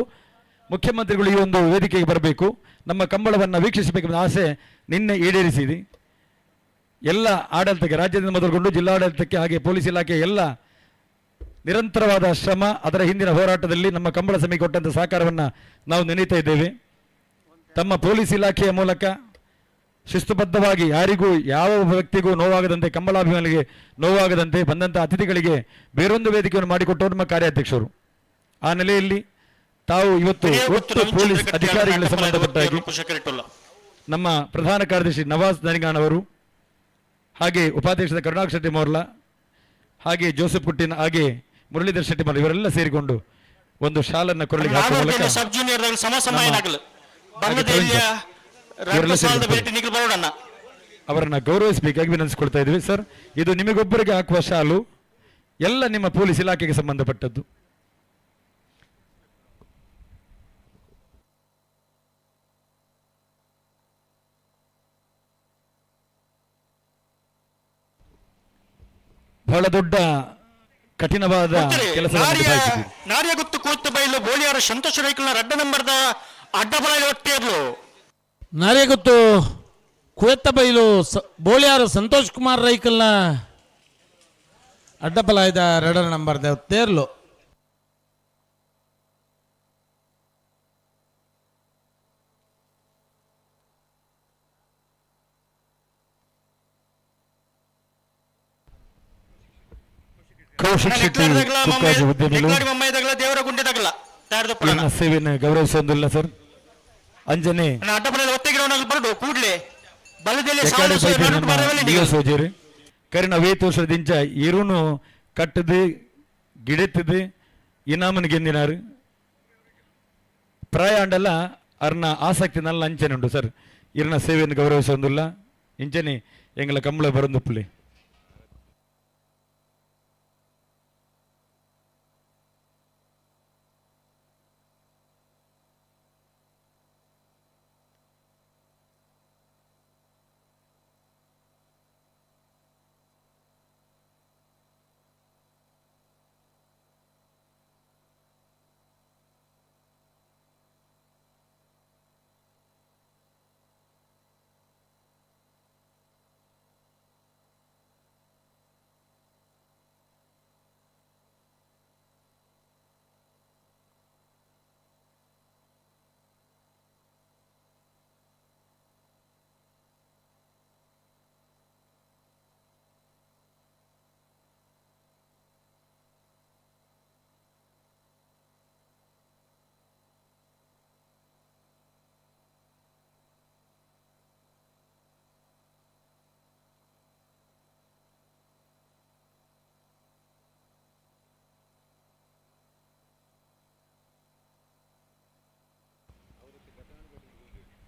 Speaker 9: ಮುಖ್ಯಮಂತ್ರಿಗಳು ಈ ಒಂದು ವೇದಿಕೆಗೆ ಬರಬೇಕು, ನಮ್ಮ ಕಂಬಳವನ್ನು ವೀಕ್ಷಿಸಬೇಕೆಂಬ ಆಸೆ ನಿನ್ನೆ ಈಡೇರಿಸಿದೆ. ಎಲ್ಲ ಆಡಳಿತಕ್ಕೆ, ರಾಜ್ಯದಿಂದ ಮೊದಲುಗೊಂಡು ಜಿಲ್ಲಾಡಳಿತಕ್ಕೆ ಹಾಗೆ ಪೊಲೀಸ್ ಇಲಾಖೆ ಎಲ್ಲ ನಿರಂತರವಾದ ಶ್ರಮ, ಅದರ ಹಿಂದಿನ ಹೋರಾಟದಲ್ಲಿ ನಮ್ಮ ಕಂಬಳ ಸಮಿತಿ ಕೊಟ್ಟಂಥ ಸಹಕಾರವನ್ನು ನಾವು ನೆನೆಯುತ್ತಾ ಇದ್ದೇವೆ. ತಮ್ಮ ಪೊಲೀಸ್ ಇಲಾಖೆಯ ಮೂಲಕ ಶಿಸ್ತುಬದ್ಧವಾಗಿ ಯಾರಿಗೂ ಯಾವ ವ್ಯಕ್ತಿಗೂ ನೋವಾಗದಂತೆ, ಕಂಬಳಾಭಿಮಾನಿಗೆ ನೋವಾಗದಂತೆ ಬಂದಂಥ ಅತಿಥಿಗಳಿಗೆ ಬೇರೊಂದು ವೇದಿಕೆಯನ್ನು ಮಾಡಿಕೊಟ್ಟವರು ನಮ್ಮ ಕಾರ್ಯಾಧ್ಯಕ್ಷರು. ಆ ನೆಲೆಯಲ್ಲಿ ತಾವು ಇವತ್ತು ಒಟ್ಟು ಪೊಲೀಸ್ ಅಧಿಕಾರಿಗಳಿಗೆ ಸಂಬಂಧಪಟ್ಟಾಗಿ ನಮ್ಮ ಪ್ರಧಾನ ಕಾರ್ಯದರ್ಶಿ ನವಾಜ್ ನರಿಂಗಾಣ್ ಅವರು, ಹಾಗೆ ಉಪಾಧ್ಯಕ್ಷದ ಕರುಣಾಕರ್ ಶೆಟ್ಟಿ ಮೋರ್ಲಾ, ಹಾಗೆ ಜೋಸೆಫ್ ಕುಟ್ಟಿನ, ಹಾಗೆ ಮುರಳೀಧರ್ ಶೆಟ್ಟಿ ಮೋರ್ಲಾ ಇವರೆಲ್ಲ ಸೇರಿಕೊಂಡು ಒಂದು ಶಾಲನ್ನು ಕೊರಳಿಗೆ ಹಾಕುವ ಮೂಲಕ ಅವರನ್ನ ಗೌರವಿಸಬೇಕಾಗಿ ವಿನಂತಿಸಿಕೊಳ್ತಾ ಇದ್ವಿ. ಸರ್, ಇದು ನಿಮಗೊಬ್ಬರಿಗೆ ಹಾಕುವ ಶಾಲು, ಎಲ್ಲ ನಿಮ್ಮ ಪೊಲೀಸ್ ಇಲಾಖೆಗೆ ಸಂಬಂಧಪಟ್ಟದ್ದು. ಬಹಳ ದೊಡ್ಡ ಕಠಿಣವಾದ ಕೆಲಸ.
Speaker 2: ನಾರಿಯಗುತ್ತು ಕೂತು ಬೈಲು ಬೋಳಿಯಾರ ಸಂತೋಷ ರೈಕಲ್ನ ರಡ್ಡ ನಂಬರ್ದ ಅಡ್ಡಬಲ ಒಟ್ಟೇರ್ಲು.
Speaker 12: ನಾರಿಯಗುತ್ತು ಕುವೆತ್ತ ಬೈಲು ಬೋಳಿಯಾರ ಸಂತೋಷ್ ಕುಮಾರ್ ರೈಕಲ್ನ ಅಡ್ಡಬಲಾಯ್ದ ಎರಡರ ನಂಬರ್ ತೇರ್ಲು.
Speaker 9: ಕೌಶಿಕ್ ಶೆಟ್ಟಿ ಕುಕ್ಕಾಜಿ ಉದ್ಯಮಿಗಳು ಸೇವೆಯನ್ನು ಗೌರವಿಸುವುದಿಲ್ಲ ಸರ್. ಅಂಜನೆ ಸೋಜೇರಿ ಕರಿನ ವೇತೋಷದಿಂಚ ಇರುನು ಕಟ್ಟದು ಗಿಡೆತ್ತದು ಇನಾಮನ್ ಗೆಂದಿನಾರು ಪ್ರಾಯ ಅಂಡಲ್ಲ ಅರ್ನ ಆಸಕ್ತಿ ನಲ್ಲ ಅಂಚನೆ ಉಂಟು ಸರ್. ಇರನ ಸೇವೆಯನ್ನು ಗೌರವಿಸುವುದಿಲ್ಲ ಇಂಚನೆ ಎಂಗಳ ಕಂಬಳ ಬರಂದುಪ್ಪುಲಿ.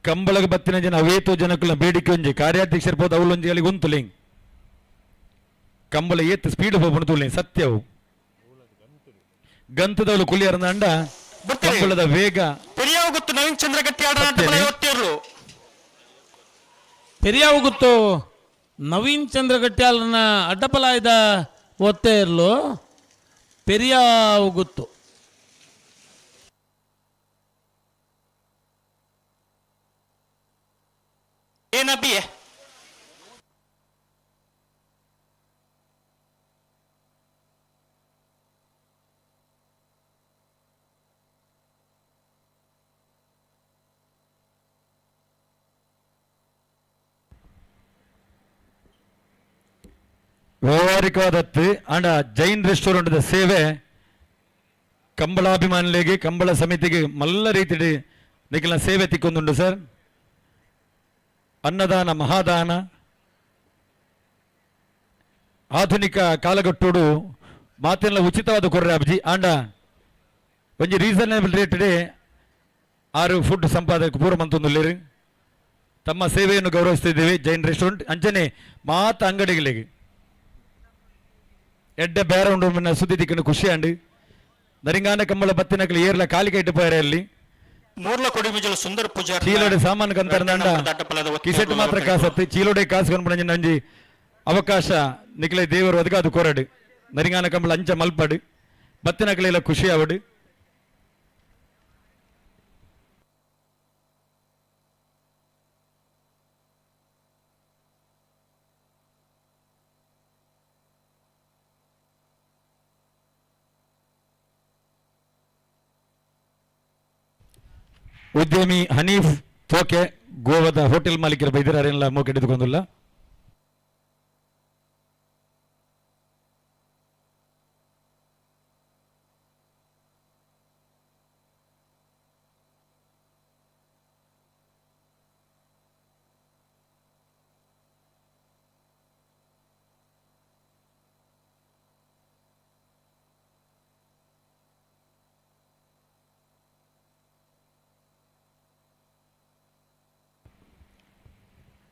Speaker 9: ಕಂಬಳಗ ಬತ್ತಿನ ಜನ ಅವೇತೋ ಜನಕುಲ ಬೇಡಿಕೆ ಒಂಜಿ ಕಾರ್ಯಾಧ್ಯಕ್ಷರು ಪೋದ ಅವಲೊಂಜಿ ಅಲ್ಲಿ ಉಂತುಲಿಂಗ್ ಕಂಬಳ ಏತ್ ಸ್ಪೀಡ್ ಹೋಗ್ಬಣ ತುಳಿ ಸತ್ಯವು ಗಂತದವಳು ಕುಲಿಯರ್ನ ಅಂಡ ಕಂಬಳದ ವೇಗ.
Speaker 2: ಪೆರಿಯಾವ ನವೀನ್ ಚಂದ್ರ ಗಟ್ಟಿ
Speaker 12: ಪೆರಿಯಾವ ಗೊತ್ತು ನವೀನ್ ಚಂದ್ರ ಗಟ್ಟಿಯಾಳನ ಅಡ್ಡಪಲಾಯದ ಒತ್ತೆ ಇರಲು ಪೆರಿಯಾವ ಗೊತ್ತು.
Speaker 2: ಏನಬ್ಬಿ
Speaker 9: ವ್ಯಾವಹಾರಿಕವಾದತ್ತು ಅಂಡ ಜೈನ್ ರೆಸ್ಟೋರೆಂಟ್ ಸೇವೆ ಕಂಬಳಾಭಿಮಾನಿಗಳಿಗೆ ಕಂಬಳ ಸಮಿತಿಗೆ ಮಲ್ಲ ರೀತಿಯಲ್ಲಿ ನಿಖಿಲ ಸೇವೆ ತಿಕ್ಕೊಂದುಂಡು ಸರ್. ಅನ್ನದಾನ ಮಹಾದಾನ ಆಧುನಿಕ ಕಾಲಗಟ್ಟೋಡು ಮಾತೆಲ್ಲ ಉಚಿತವಾದ ಕೊರ್ರೆ ಅಬ್ಜಿ ಆಂಡ ಒಂಜಿ ರೀಸನೇಬಲ್ ರೇಟ್ ಆರು ಫುಡ್ ಸಂಪಾದಕ ಪೂರ ಮಂತೊಂದುಲ್ಲೇರು. ತಮ್ಮ ಸೇವೆಯನ್ನು ಗೌರವಿಸ್ತಿದ್ದೇವೆ ಜೈನ್ ರೆಸ್ಟೋರೆಂಟ್ ಅಂಚನೆ ಮಾತ ಅಂಗಡಿಗಳಿಗೆ ಎಡ್ಡೆ ಬೇರೆ ಉಂಡು ಮಿನ್ನ ಸುದ್ದಿ ದಿಕ್ಕನ್ನು ಖುಷಿ ಅಂಡು ನರಿಂಗಾನ ಕಂಬಳ ಬತ್ತಿನಕಲು ಏರ್ಲ ಕಾಲಿಗೆ ಇಟ್ಟು ಪೋಯರೆ ಅಲ್ಲಿ.
Speaker 2: ಮೂರ್ಲ ಕೊಡಿಮಿಜಲು ಸುಂದರ ಪೂಜಾರಿ
Speaker 9: ಚೀಲೋಡೆ ಸಾಮಾನು ಕಂತರಂಡ ಕಿಸೆಟ್ ಮಾತ್ರ ಕಾಸತ್ತು ಚೀಲೋಡೆ ಕಾಸು ಕನ್ಪುಣ ಅಂಜಿ ಅವಕಾಶ ನಿಕ್ಲೆ ದೇವರು ಅದು ಕೊರಡು ನರಿಂಗಾನ ಕಂಬಳ ಅಂಚ ಮಲ್ಪಡು ಬತ್ತಿನಕಲೆಲ್ಲ ಖುಷಿ ಆವಡು. ಉದ್ಯಮಿ ಹನೀಫ್ ತೋಕೆ ಗೋವಾದ ಹೋಟೆಲ್ ಮಾಲೀಕರ ಬೈದಿರಾರೆಲ್ಲ ಮೂಕೆ ಹಿಡಿದುಕೊಂಡಿಲ್ಲ.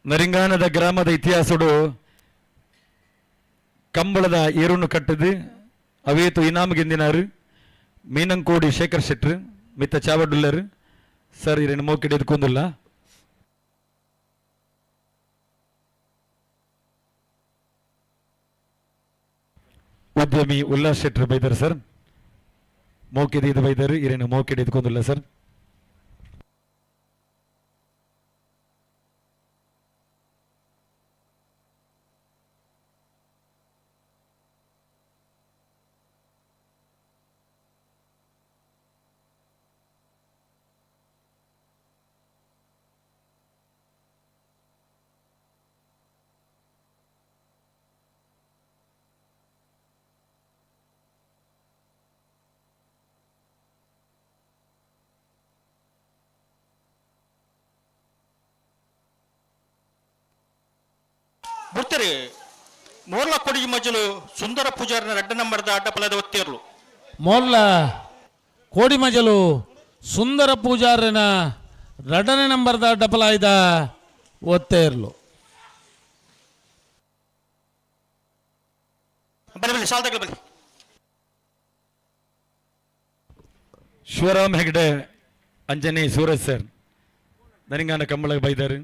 Speaker 9: ನರಿಂಗಾನದ ಗ್ರಾಮದ ಇತಿಹಾಸಡು ಕಂಬಳದ ಏರುನ್ನು ಕಟ್ಟದು ಅವೇತು ಇನಾಮ್ ಗೆಂದಿನಾರು ಮೀನಂಕೋಡಿ ಶೇಖರ್ ಶೆಟ್ರು ಮಿತ್ತ ಚಾವಡುಲ್ಲರು ಸರ್ ಇರೇನು ಮೋಕಿಡಿ ಎದ್ಕೊಂದುಲ್ಲ. ಉದ್ಯಮಿ ಉಲ್ಲಾಸ್ ಶೆಟ್ರು ಬೈದರು ಸರ್ ಮೋಕಿದಿ ಇದು ಬೈದರು ಇರೇನು ಮೋಕಿಡಿ ಎದ್ಕೊಂದುಲ್ಲ ಸರ್.
Speaker 2: ಬಿಡ್ತಾರೆ ಮೋರ್ಲ ಕೊಡಿಗೆ ಮಜಲು ಸುಂದರ ಪೂಜಾರಿನ ರಡ್ಡ ನಂಬರ್ದ ಅಡ್ಡಪಲದ ಒತ್ತೇರ್ಲು.
Speaker 12: ಮೋರ್ಲ ಕೋಡಿ ಮಜಲು ಸುಂದರ ಪೂಜಾರಿನ ಎರಡನೇ ನಂಬರ್ದ ಅಡ್ಡಪಲಾಯ್ದ ಒತ್ತೇರ್ಲು.
Speaker 2: ಬನ್ನಿ ಬನ್ನಿ ಸಾಲ್ ಬನ್ನಿ.
Speaker 9: ಶಿವರಾಮ್ ಹೆಗ್ಡೆ ಅಂಜನಿ ಸೂರಜ್ ಸರ್ ನರಿಂಗಾನ ಕಂಬಳ ಬೈದಾರು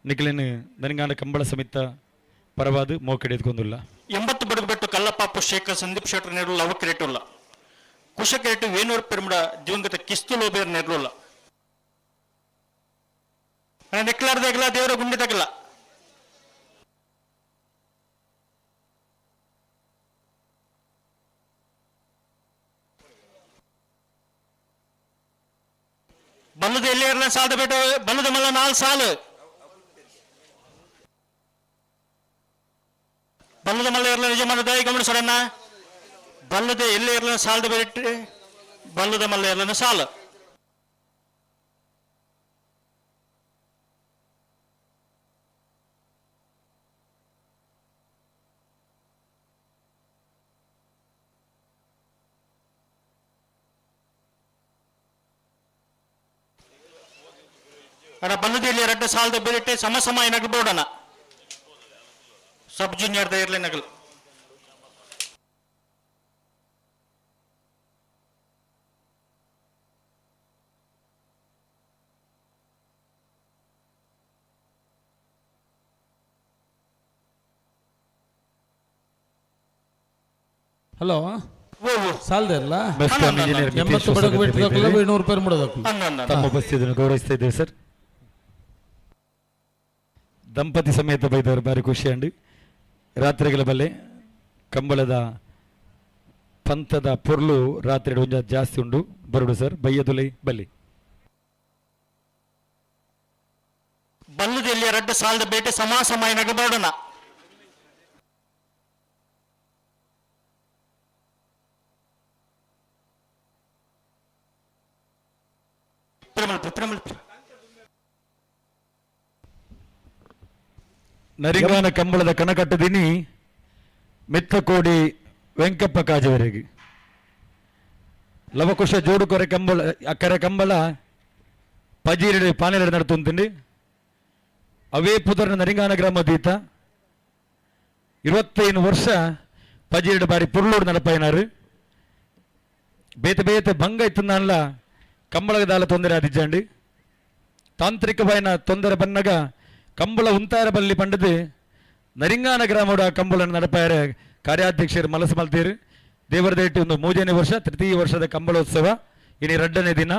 Speaker 9: ನಿಖಿಲಿನ ನರಿಂಗಾನ ಕಂಬಳ ಸಮಿತ ಪರವಾದ ಮೋಕೆಡೆ ಎದ್ಕೊಂದುಲ್ಲ.
Speaker 2: 80 ಬಡಗಬೆಟ್ಟು ಕಲ್ಲಪಾಪು ಶೇಖರ್ ಸಂದೀಪ್ ಶೆಟ್ಟರ್ ನೆರಳು ಅವ ಕ್ರೇಟುಲ್ಲ. ಕುಶಕೇಟು ವೇಣೂರು ಪೆರುಮಡ ದಿವಂಗತ ಕಿಸ್ತು ಲೋಬೇರ್ ನೆರಳುಲ್ಲ. ನೆಕ್ಲಾರ್ದಾಗಲ್ಲ ದೇವರ ಗುಂಡಿದಾಗಲ್ಲ. ಬಲ್ಲದ ಎಲ್ಲಿ ಇರಲ್ಲ ಸಾಲದ ಬೇಟು ಬಲ್ಲದ ಮಲ್ಲ 4 ಸಾಲು ಬಲ್ಲದ ಮಲ್ಲ ಇರಲ್ಲ ನಿಜ ದಯ ಗಮನಿಸೋಣ. ಬಲ್ಲದೆ ಎಲ್ಲಿ ಇರಲ್ಲ ಸಾಲದ ಬೇಟೆ ಬಲ್ಲದ ಮಲ್ಲ ಇರಲ್ಲ ಸಾಲು. ಅಣ್ಣ ಬಲ್ಲದಲ್ಲಿ ಎರಡು ಸಾಲದ ಬೇರೆ ಸಮ ಸಮ ಏನಾಗಲು ಬೋಡಣ ಸಬ್ ಜೂನಿಯರ್ ಇರ್ಲಿ ನಗಲು.
Speaker 12: ಹಲೋ ಸಾಲದಿರಲ್ಲ
Speaker 9: ಬೆಸ್ಕಾಂ ಇಂಜಿನಿಯರ್
Speaker 12: 80 ಬಡಗು ಬಿಟ್ಟದಕ್ಕಲ್ಲ 200 ರೂಪಾಯಿ ಮಾಡೋದಕ್ಕಲ್ಲ.
Speaker 9: ತಮ್ಮ ಉಪಸ್ಥಿತಿಯನ್ನು ಗೌರವಿಸ್ತಾ ಇದ್ದೇವೆ ಸರ್. ದಂಪತಿ ಸಮೇತ ಬೈದವರು ಭಾರಿ ಖುಷಿ ಅಂಡು. ರಾತ್ರಿಗಳ ಬಲ್ಲೆ ಕಂಬಳದ ಪಂಥದ ಪೊರ್ಲು ರಾತ್ರಿ ಒಂಜ ಜಾಸ್ತಿ ಉಂಡು ಬರುಡು ಸರ್ ಬಯ್ಯದುಲೈ ಬಲ್ಲಿ.
Speaker 2: ಬಲ್ಲದಲ್ಲಿ ಎರಡು ಸಾಲದ ಬೇಟೆ ಸಮ ಸಮ ಏನಾಗ ಬರೋಣ. ಲೆಪ್ಪನ ಮಲ್ಪಿ.
Speaker 9: ನರಿಂಗಾನ ಕಂಬಳದ ಕಣಕಟ್ಟದಿನಿ ಮಿತ್ತಕೋಡಿ ವೆಂಕಪ್ಪ ಕಾಜವರೆಗೆ ಲವಕುಶ ಜೋಡುಕೊರೆ ಕಂಬಳ ಅಕ್ಕರೆ ಕಂಬಳ ಪಜೀರಡಿ ಪಾನೆರಡು ನಡ್ತುಂತೀನಿ. ಅವೇ ಪುದರ್ನ ನರಿಂಗಾನ ಗ್ರಾಮ ದೀತ 25 ವರ್ಷ ಪಜೀರಡು ಬಾರಿ ಪುರ್ಲೂರು ನಡಪೈನಾರು. ಬೇತೆ ಬೇತೆ ಭಂಗ ಇತ್ತಂದಲ್ಲ ಕಂಬಳಗದಾಲ ತೊಂದರೆ ಆದಿಜ್ಜಾಂಡಿ. ತಾಂತ್ರಿಕವಾಯಿನ ತೊಂದರೆ ಬನ್ನಗ ಕಂಬಳ ಉಂತಾರ ಬಲ್ಲಿ ಪಂಡದು ನರಿಂಗಾನ ಗ್ರಾಮದ ಕಂಬಳನ್ನು ನಡಪಾಯರೆ ಕಾರ್ಯಾಧ್ಯಕ್ಷರು ಮಲಸು ಮಲ್ತೀರು. ದೇವರದೇಟಿ ಒಂದು 3ನೇ ವರ್ಷ ತೃತೀಯ ವರ್ಷದ ಕಂಬಳೋತ್ಸವ ಇನಿ 2ನೇ ದಿನ.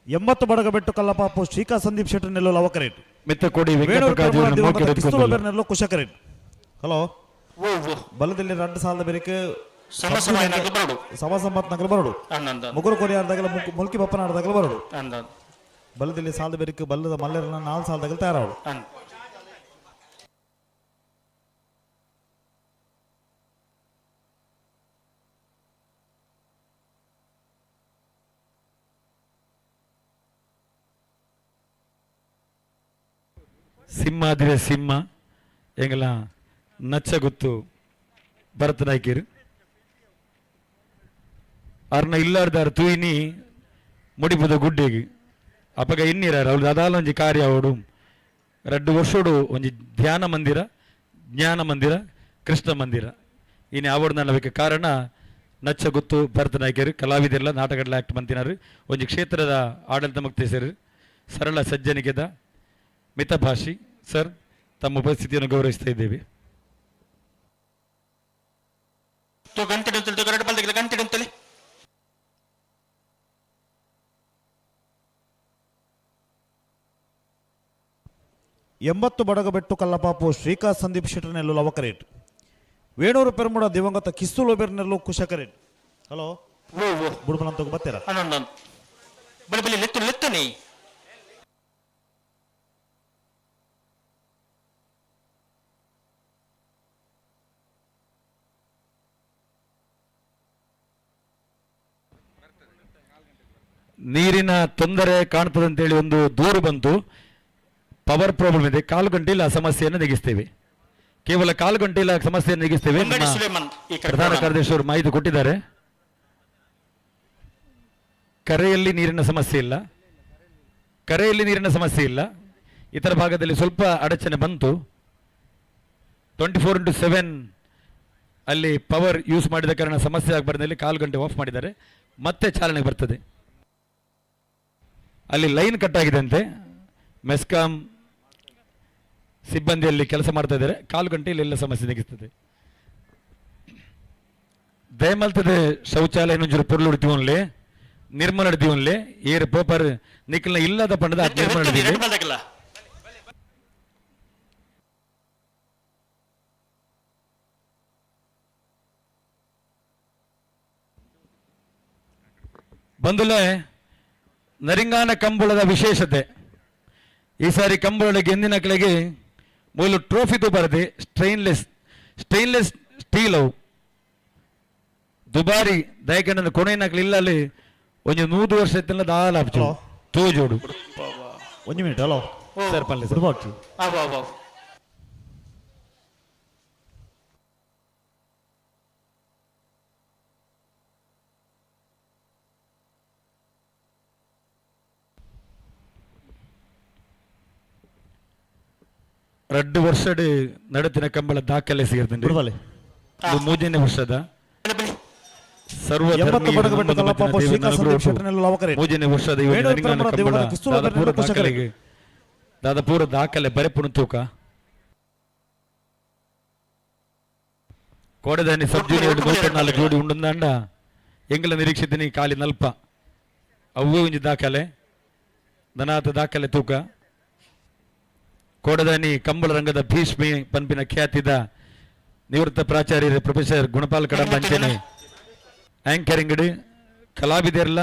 Speaker 7: 80 ಬಡಗಬೆಟ್ಟು ಕಲ್ಲಪಾಪು ಶ್ರೀಕಾ ಸಂದೀಪ್ ಶೆಟ್ಟರ್ ನೆಲ್ಲು ಲವಕರೇಟ್.
Speaker 9: ಮಿತ್ತಕೋಡಿ
Speaker 7: ವೇಣೂರು
Speaker 9: ವೆಂಕಪ್ಪ ಕಾಜೂರನ
Speaker 7: ಪೆರ್ಮುಡ
Speaker 9: ಮೋಕೆ
Speaker 7: ದಿವಂಗತ
Speaker 9: ಎತ್ಕೊಂಡು
Speaker 7: ಕಿಸ್ತೂರು ನೆಲ್ಲು ಕುಶಕರೇಟ್. ಹಲೋ, ಬಲದಲ್ಲಿ 2 ಸಾಲದ ಬೆರಕೆ
Speaker 2: ಸಮ ಸಮ ಬರಡು.
Speaker 7: ಸಮ ಸಮ್ಮತ್ ನಗಲ ಬರಡು.
Speaker 2: ಅಂದಂದ.
Speaker 7: ಮುಗುರು ಕೊರಿಯಾರ್ದಾಗಲ ಮುಲ್ಕಿ ಬಪ್ಪನಾರ್ದಾಗಲ ಬರಡು.
Speaker 2: ಅಂದಂದ.
Speaker 7: ಬಲದಲ್ಲಿ ಸಾಲದ ಬೆರಕೆ ಬಲ್ಲದ ಮಲ್ಲೆರನ 4 ಸಾಲದಾಗಲ ತಯಾರಾವಡು.
Speaker 2: ಅಂದ.
Speaker 9: ಸಿಂಹಾದಿರ ಸಿಂಹ ಎಂಗಲ ನಚ್ಚ ಗೊತ್ತು ಭರತನಾಯ್ಕರು ಅರ್ನ ಇಲ್ಲಾರ್ದಾರ ತೂಯಿನಿ ಮುಡಿಪುದ ಗುಡ್ಡೆಗೆ ಅಪಗ ಇನ್ನಿರಾರ ಅವಳು ಅದಾಲ ಒಂಜಿ ಕಾರ್ಯ ಅವಡು 2 ವರ್ಷೋಡು ಒಂಜಿ ಧ್ಯಾನ ಮಂದಿರ ಜ್ಞಾನ ಮಂದಿರ ಕೃಷ್ಣ ಮಂದಿರ ಇನ್ನು ಅವಡು ನನ್ನ ಕಾರಣ ನಚ್ಚ ಗೊತ್ತು ಭರತನಾಯ್ಕರು ಕಲಾವಿದರೆಲ್ಲ ನಾಟಕಗಳ ಆಕ್ಟ್ ಮಂತಿನಾರು ಒಂಜಿ ಕ್ಷೇತ್ರದ ಆಡಳಿತ ಮುಕ್ತೇಸರು ಸರಳ ಸಜ್ಜನಿಕೆದ ಮಿತಭಾಷಿ ಸರ್ ತಮ್ಮ ಉಪಸ್ಥಿತಿಯನ್ನು ಗೌರವಿಸ್ತಾ ಇದ್ದೇವೆ.
Speaker 7: ಎಂಬತ್ತು ಬಡಗಬೆಟ್ಟು ಕಲ್ಲಪಾಪು ಶ್ರೀಕಾ ಸಂದೀಪ್ ಶೆಟ್ಟರ್ ನೆಲ್ಲು ಲವಕರೇಟ್. ವೇಣೂರು ಪೆರ್ಮುಡ ದಿವಂಗತ ಕಿಸ್ತು ಲೋಬೆರ್ ನೆಲ್ಲು ಕುಶಕರೇಟ್. ಹಲೋ, ಬುಡ್ಬನಂತ ಬತ್ತೀರಾ?
Speaker 2: ಬಲಿ ಬಲಿ ಲೆತ್ತು ಲೆತ್ತನಿ.
Speaker 9: ನೀರಿನ ತೊಂದರೆ ಕಾಣ್ತದೆ ಅಂತೇಳಿ ಒಂದು ದೂರು ಬಂತು. ಪವರ್ ಪ್ರಾಬ್ಲಮ್ ಇದೆ. ಕಾಲು ಗಂಟೆಯಲ್ಲಿ ಆ ಸಮಸ್ಯೆಯನ್ನು ನೀಗಿಸ್ತೇವೆ. ಕೇವಲ ಕಾಲು ಗಂಟೆಯಲ್ಲಿ ಆ ಸಮಸ್ಯೆಯನ್ನು ನೀಗಿಸ್ತೇವೆ.
Speaker 2: ಅಂಗಡಿ ಸುಲೇಮನ್ ಈ ಕಡೆ
Speaker 9: ಪ್ರಧಾನ
Speaker 2: ಕೊಡೋಣ.
Speaker 9: ಕಾರ್ಯದರ್ಶಿಯವರು ಮಾಹಿತಿ ಕೊಟ್ಟಿದ್ದಾರೆ. ಕರೆಯಲ್ಲಿ ನೀರಿನ ಸಮಸ್ಯೆ ಇಲ್ಲ, ಕರೆಯಲ್ಲಿ ನೀರಿನ ಸಮಸ್ಯೆ ಇಲ್ಲ. ಇತರ ಭಾಗದಲ್ಲಿ ಸ್ವಲ್ಪ ಅಡಚಣೆ ಬಂತು. 24x7 ಅಲ್ಲಿ ಪವರ್ ಯೂಸ್ ಮಾಡಿದ ಕಾರಣ ಸಮಸ್ಯೆ ಆಗಬಾರ್ದಲ್ಲಿ ಕಾಲು ಗಂಟೆ ಆಫ್ ಮಾಡಿದ್ದಾರೆ. ಮತ್ತೆ ಚಾಲನೆಗೆ ಬರ್ತದೆ. ಅಲ್ಲಿ ಲೈನ್ ಕಟ್ ಆಗಿದೆ ಅಂತೆ. ಮೆಸ್ಕಾಂ ಸಿಬ್ಬಂದಿಯಲ್ಲಿ ಕೆಲಸ ಮಾಡ್ತಾ ಇದ್ದಾರೆ. ಕಾಲು ಗಂಟೆಯಲ್ಲಿ ಎಲ್ಲ ಸಮಸ್ಯೆ ನೀಗಿಸ್ತದೆ. ದಯಮಲ್ತದೆ ಶೌಚಾಲಯ ಒಂಚೂರು ಪೊರ್ಲು ಉಡ್ತೀವನ್ಲೆ ನಿರ್ಮಲ ಹಿಡ್ತೀವನ್ಲೆ ಏರು ಪೋಪರ್ ನಿಕ್ಕಲ್ನ ಇಲ್ಲದ ಪಂಡದ ನಿರ್ಮಲ ಹಿಡ್ತೀವಿ. ಬಂದುಲೆ ನರಿಂಗಾನ ಕಂಬಳದ ವಿಶೇಷತೆ ಈ ಸಾರಿ ಕಂಬಳದ ಗೆಂದಿನ ಕೆಳಗೆ ಮೂಲ ಟ್ರೋಫಿ ಬರದೆ ಸ್ಟೈನ್ಲೆಸ್ ಸ್ಟೀಲ್ ಅವು ದುಬಾರಿ ದಯಕಂಡ ಕೊನೆಯ ಇಲ್ಲ ಅಲ್ಲಿ ಒಂದು 100 ವರ್ಷ ಇತ್ತಲ್ಲ ದಾಲ ತೋಜೋಡು.
Speaker 7: ಒಂದು minute. Hello
Speaker 9: sir, ಪಲ್ಲೆ
Speaker 7: ಸರ್.
Speaker 9: 2 ವರ್ಷಡ್ ನಡತಿನ ಕಂಬಳ ದಾಖಲೆ ಸೇರ್ತುಂಡು. 3ನೇ ವರ್ಷದ ಸರ್ವ 3ನೇ ವರ್ಷದ ಕಂಬಳ ದಾದಾಪೂರ ದಾಖಲೆ ಬರೆಪುಣ ತೂಕ ಕೋಡದಾನಿ ಸಬ್ ಜೂನಿಯರ್ 104 ಜೋಡಿ ಉಂಡುಂದಾಂಡ ಎಂಗಲ ನಿರೀಕ್ಷಿತೀನಿ ಖಾಲಿ ನಲ್ಪ ಅವೇ ಒಂಜಿ ದಾಖಲೆ ದನಾತ ದಾಖಲೆ ತೂಕ. ಕೋಡದಾನಿ ಕಂಬಳ ರಂಗದ ಭೀಷ್ಮೆ ಪನ್ಪಿನ ಖ್ಯಾತಿದ ನಿವೃತ್ತ ಪ್ರಾಚಾರ್ಯರು ಪ್ರೊಫೆಸರ್ ಗುಣಪಾಲ್ ಕಡಂಬಂಚನೆ ಆಂಕರಿಂಗ್ ಕಲಾವಿದೆರ್ಲ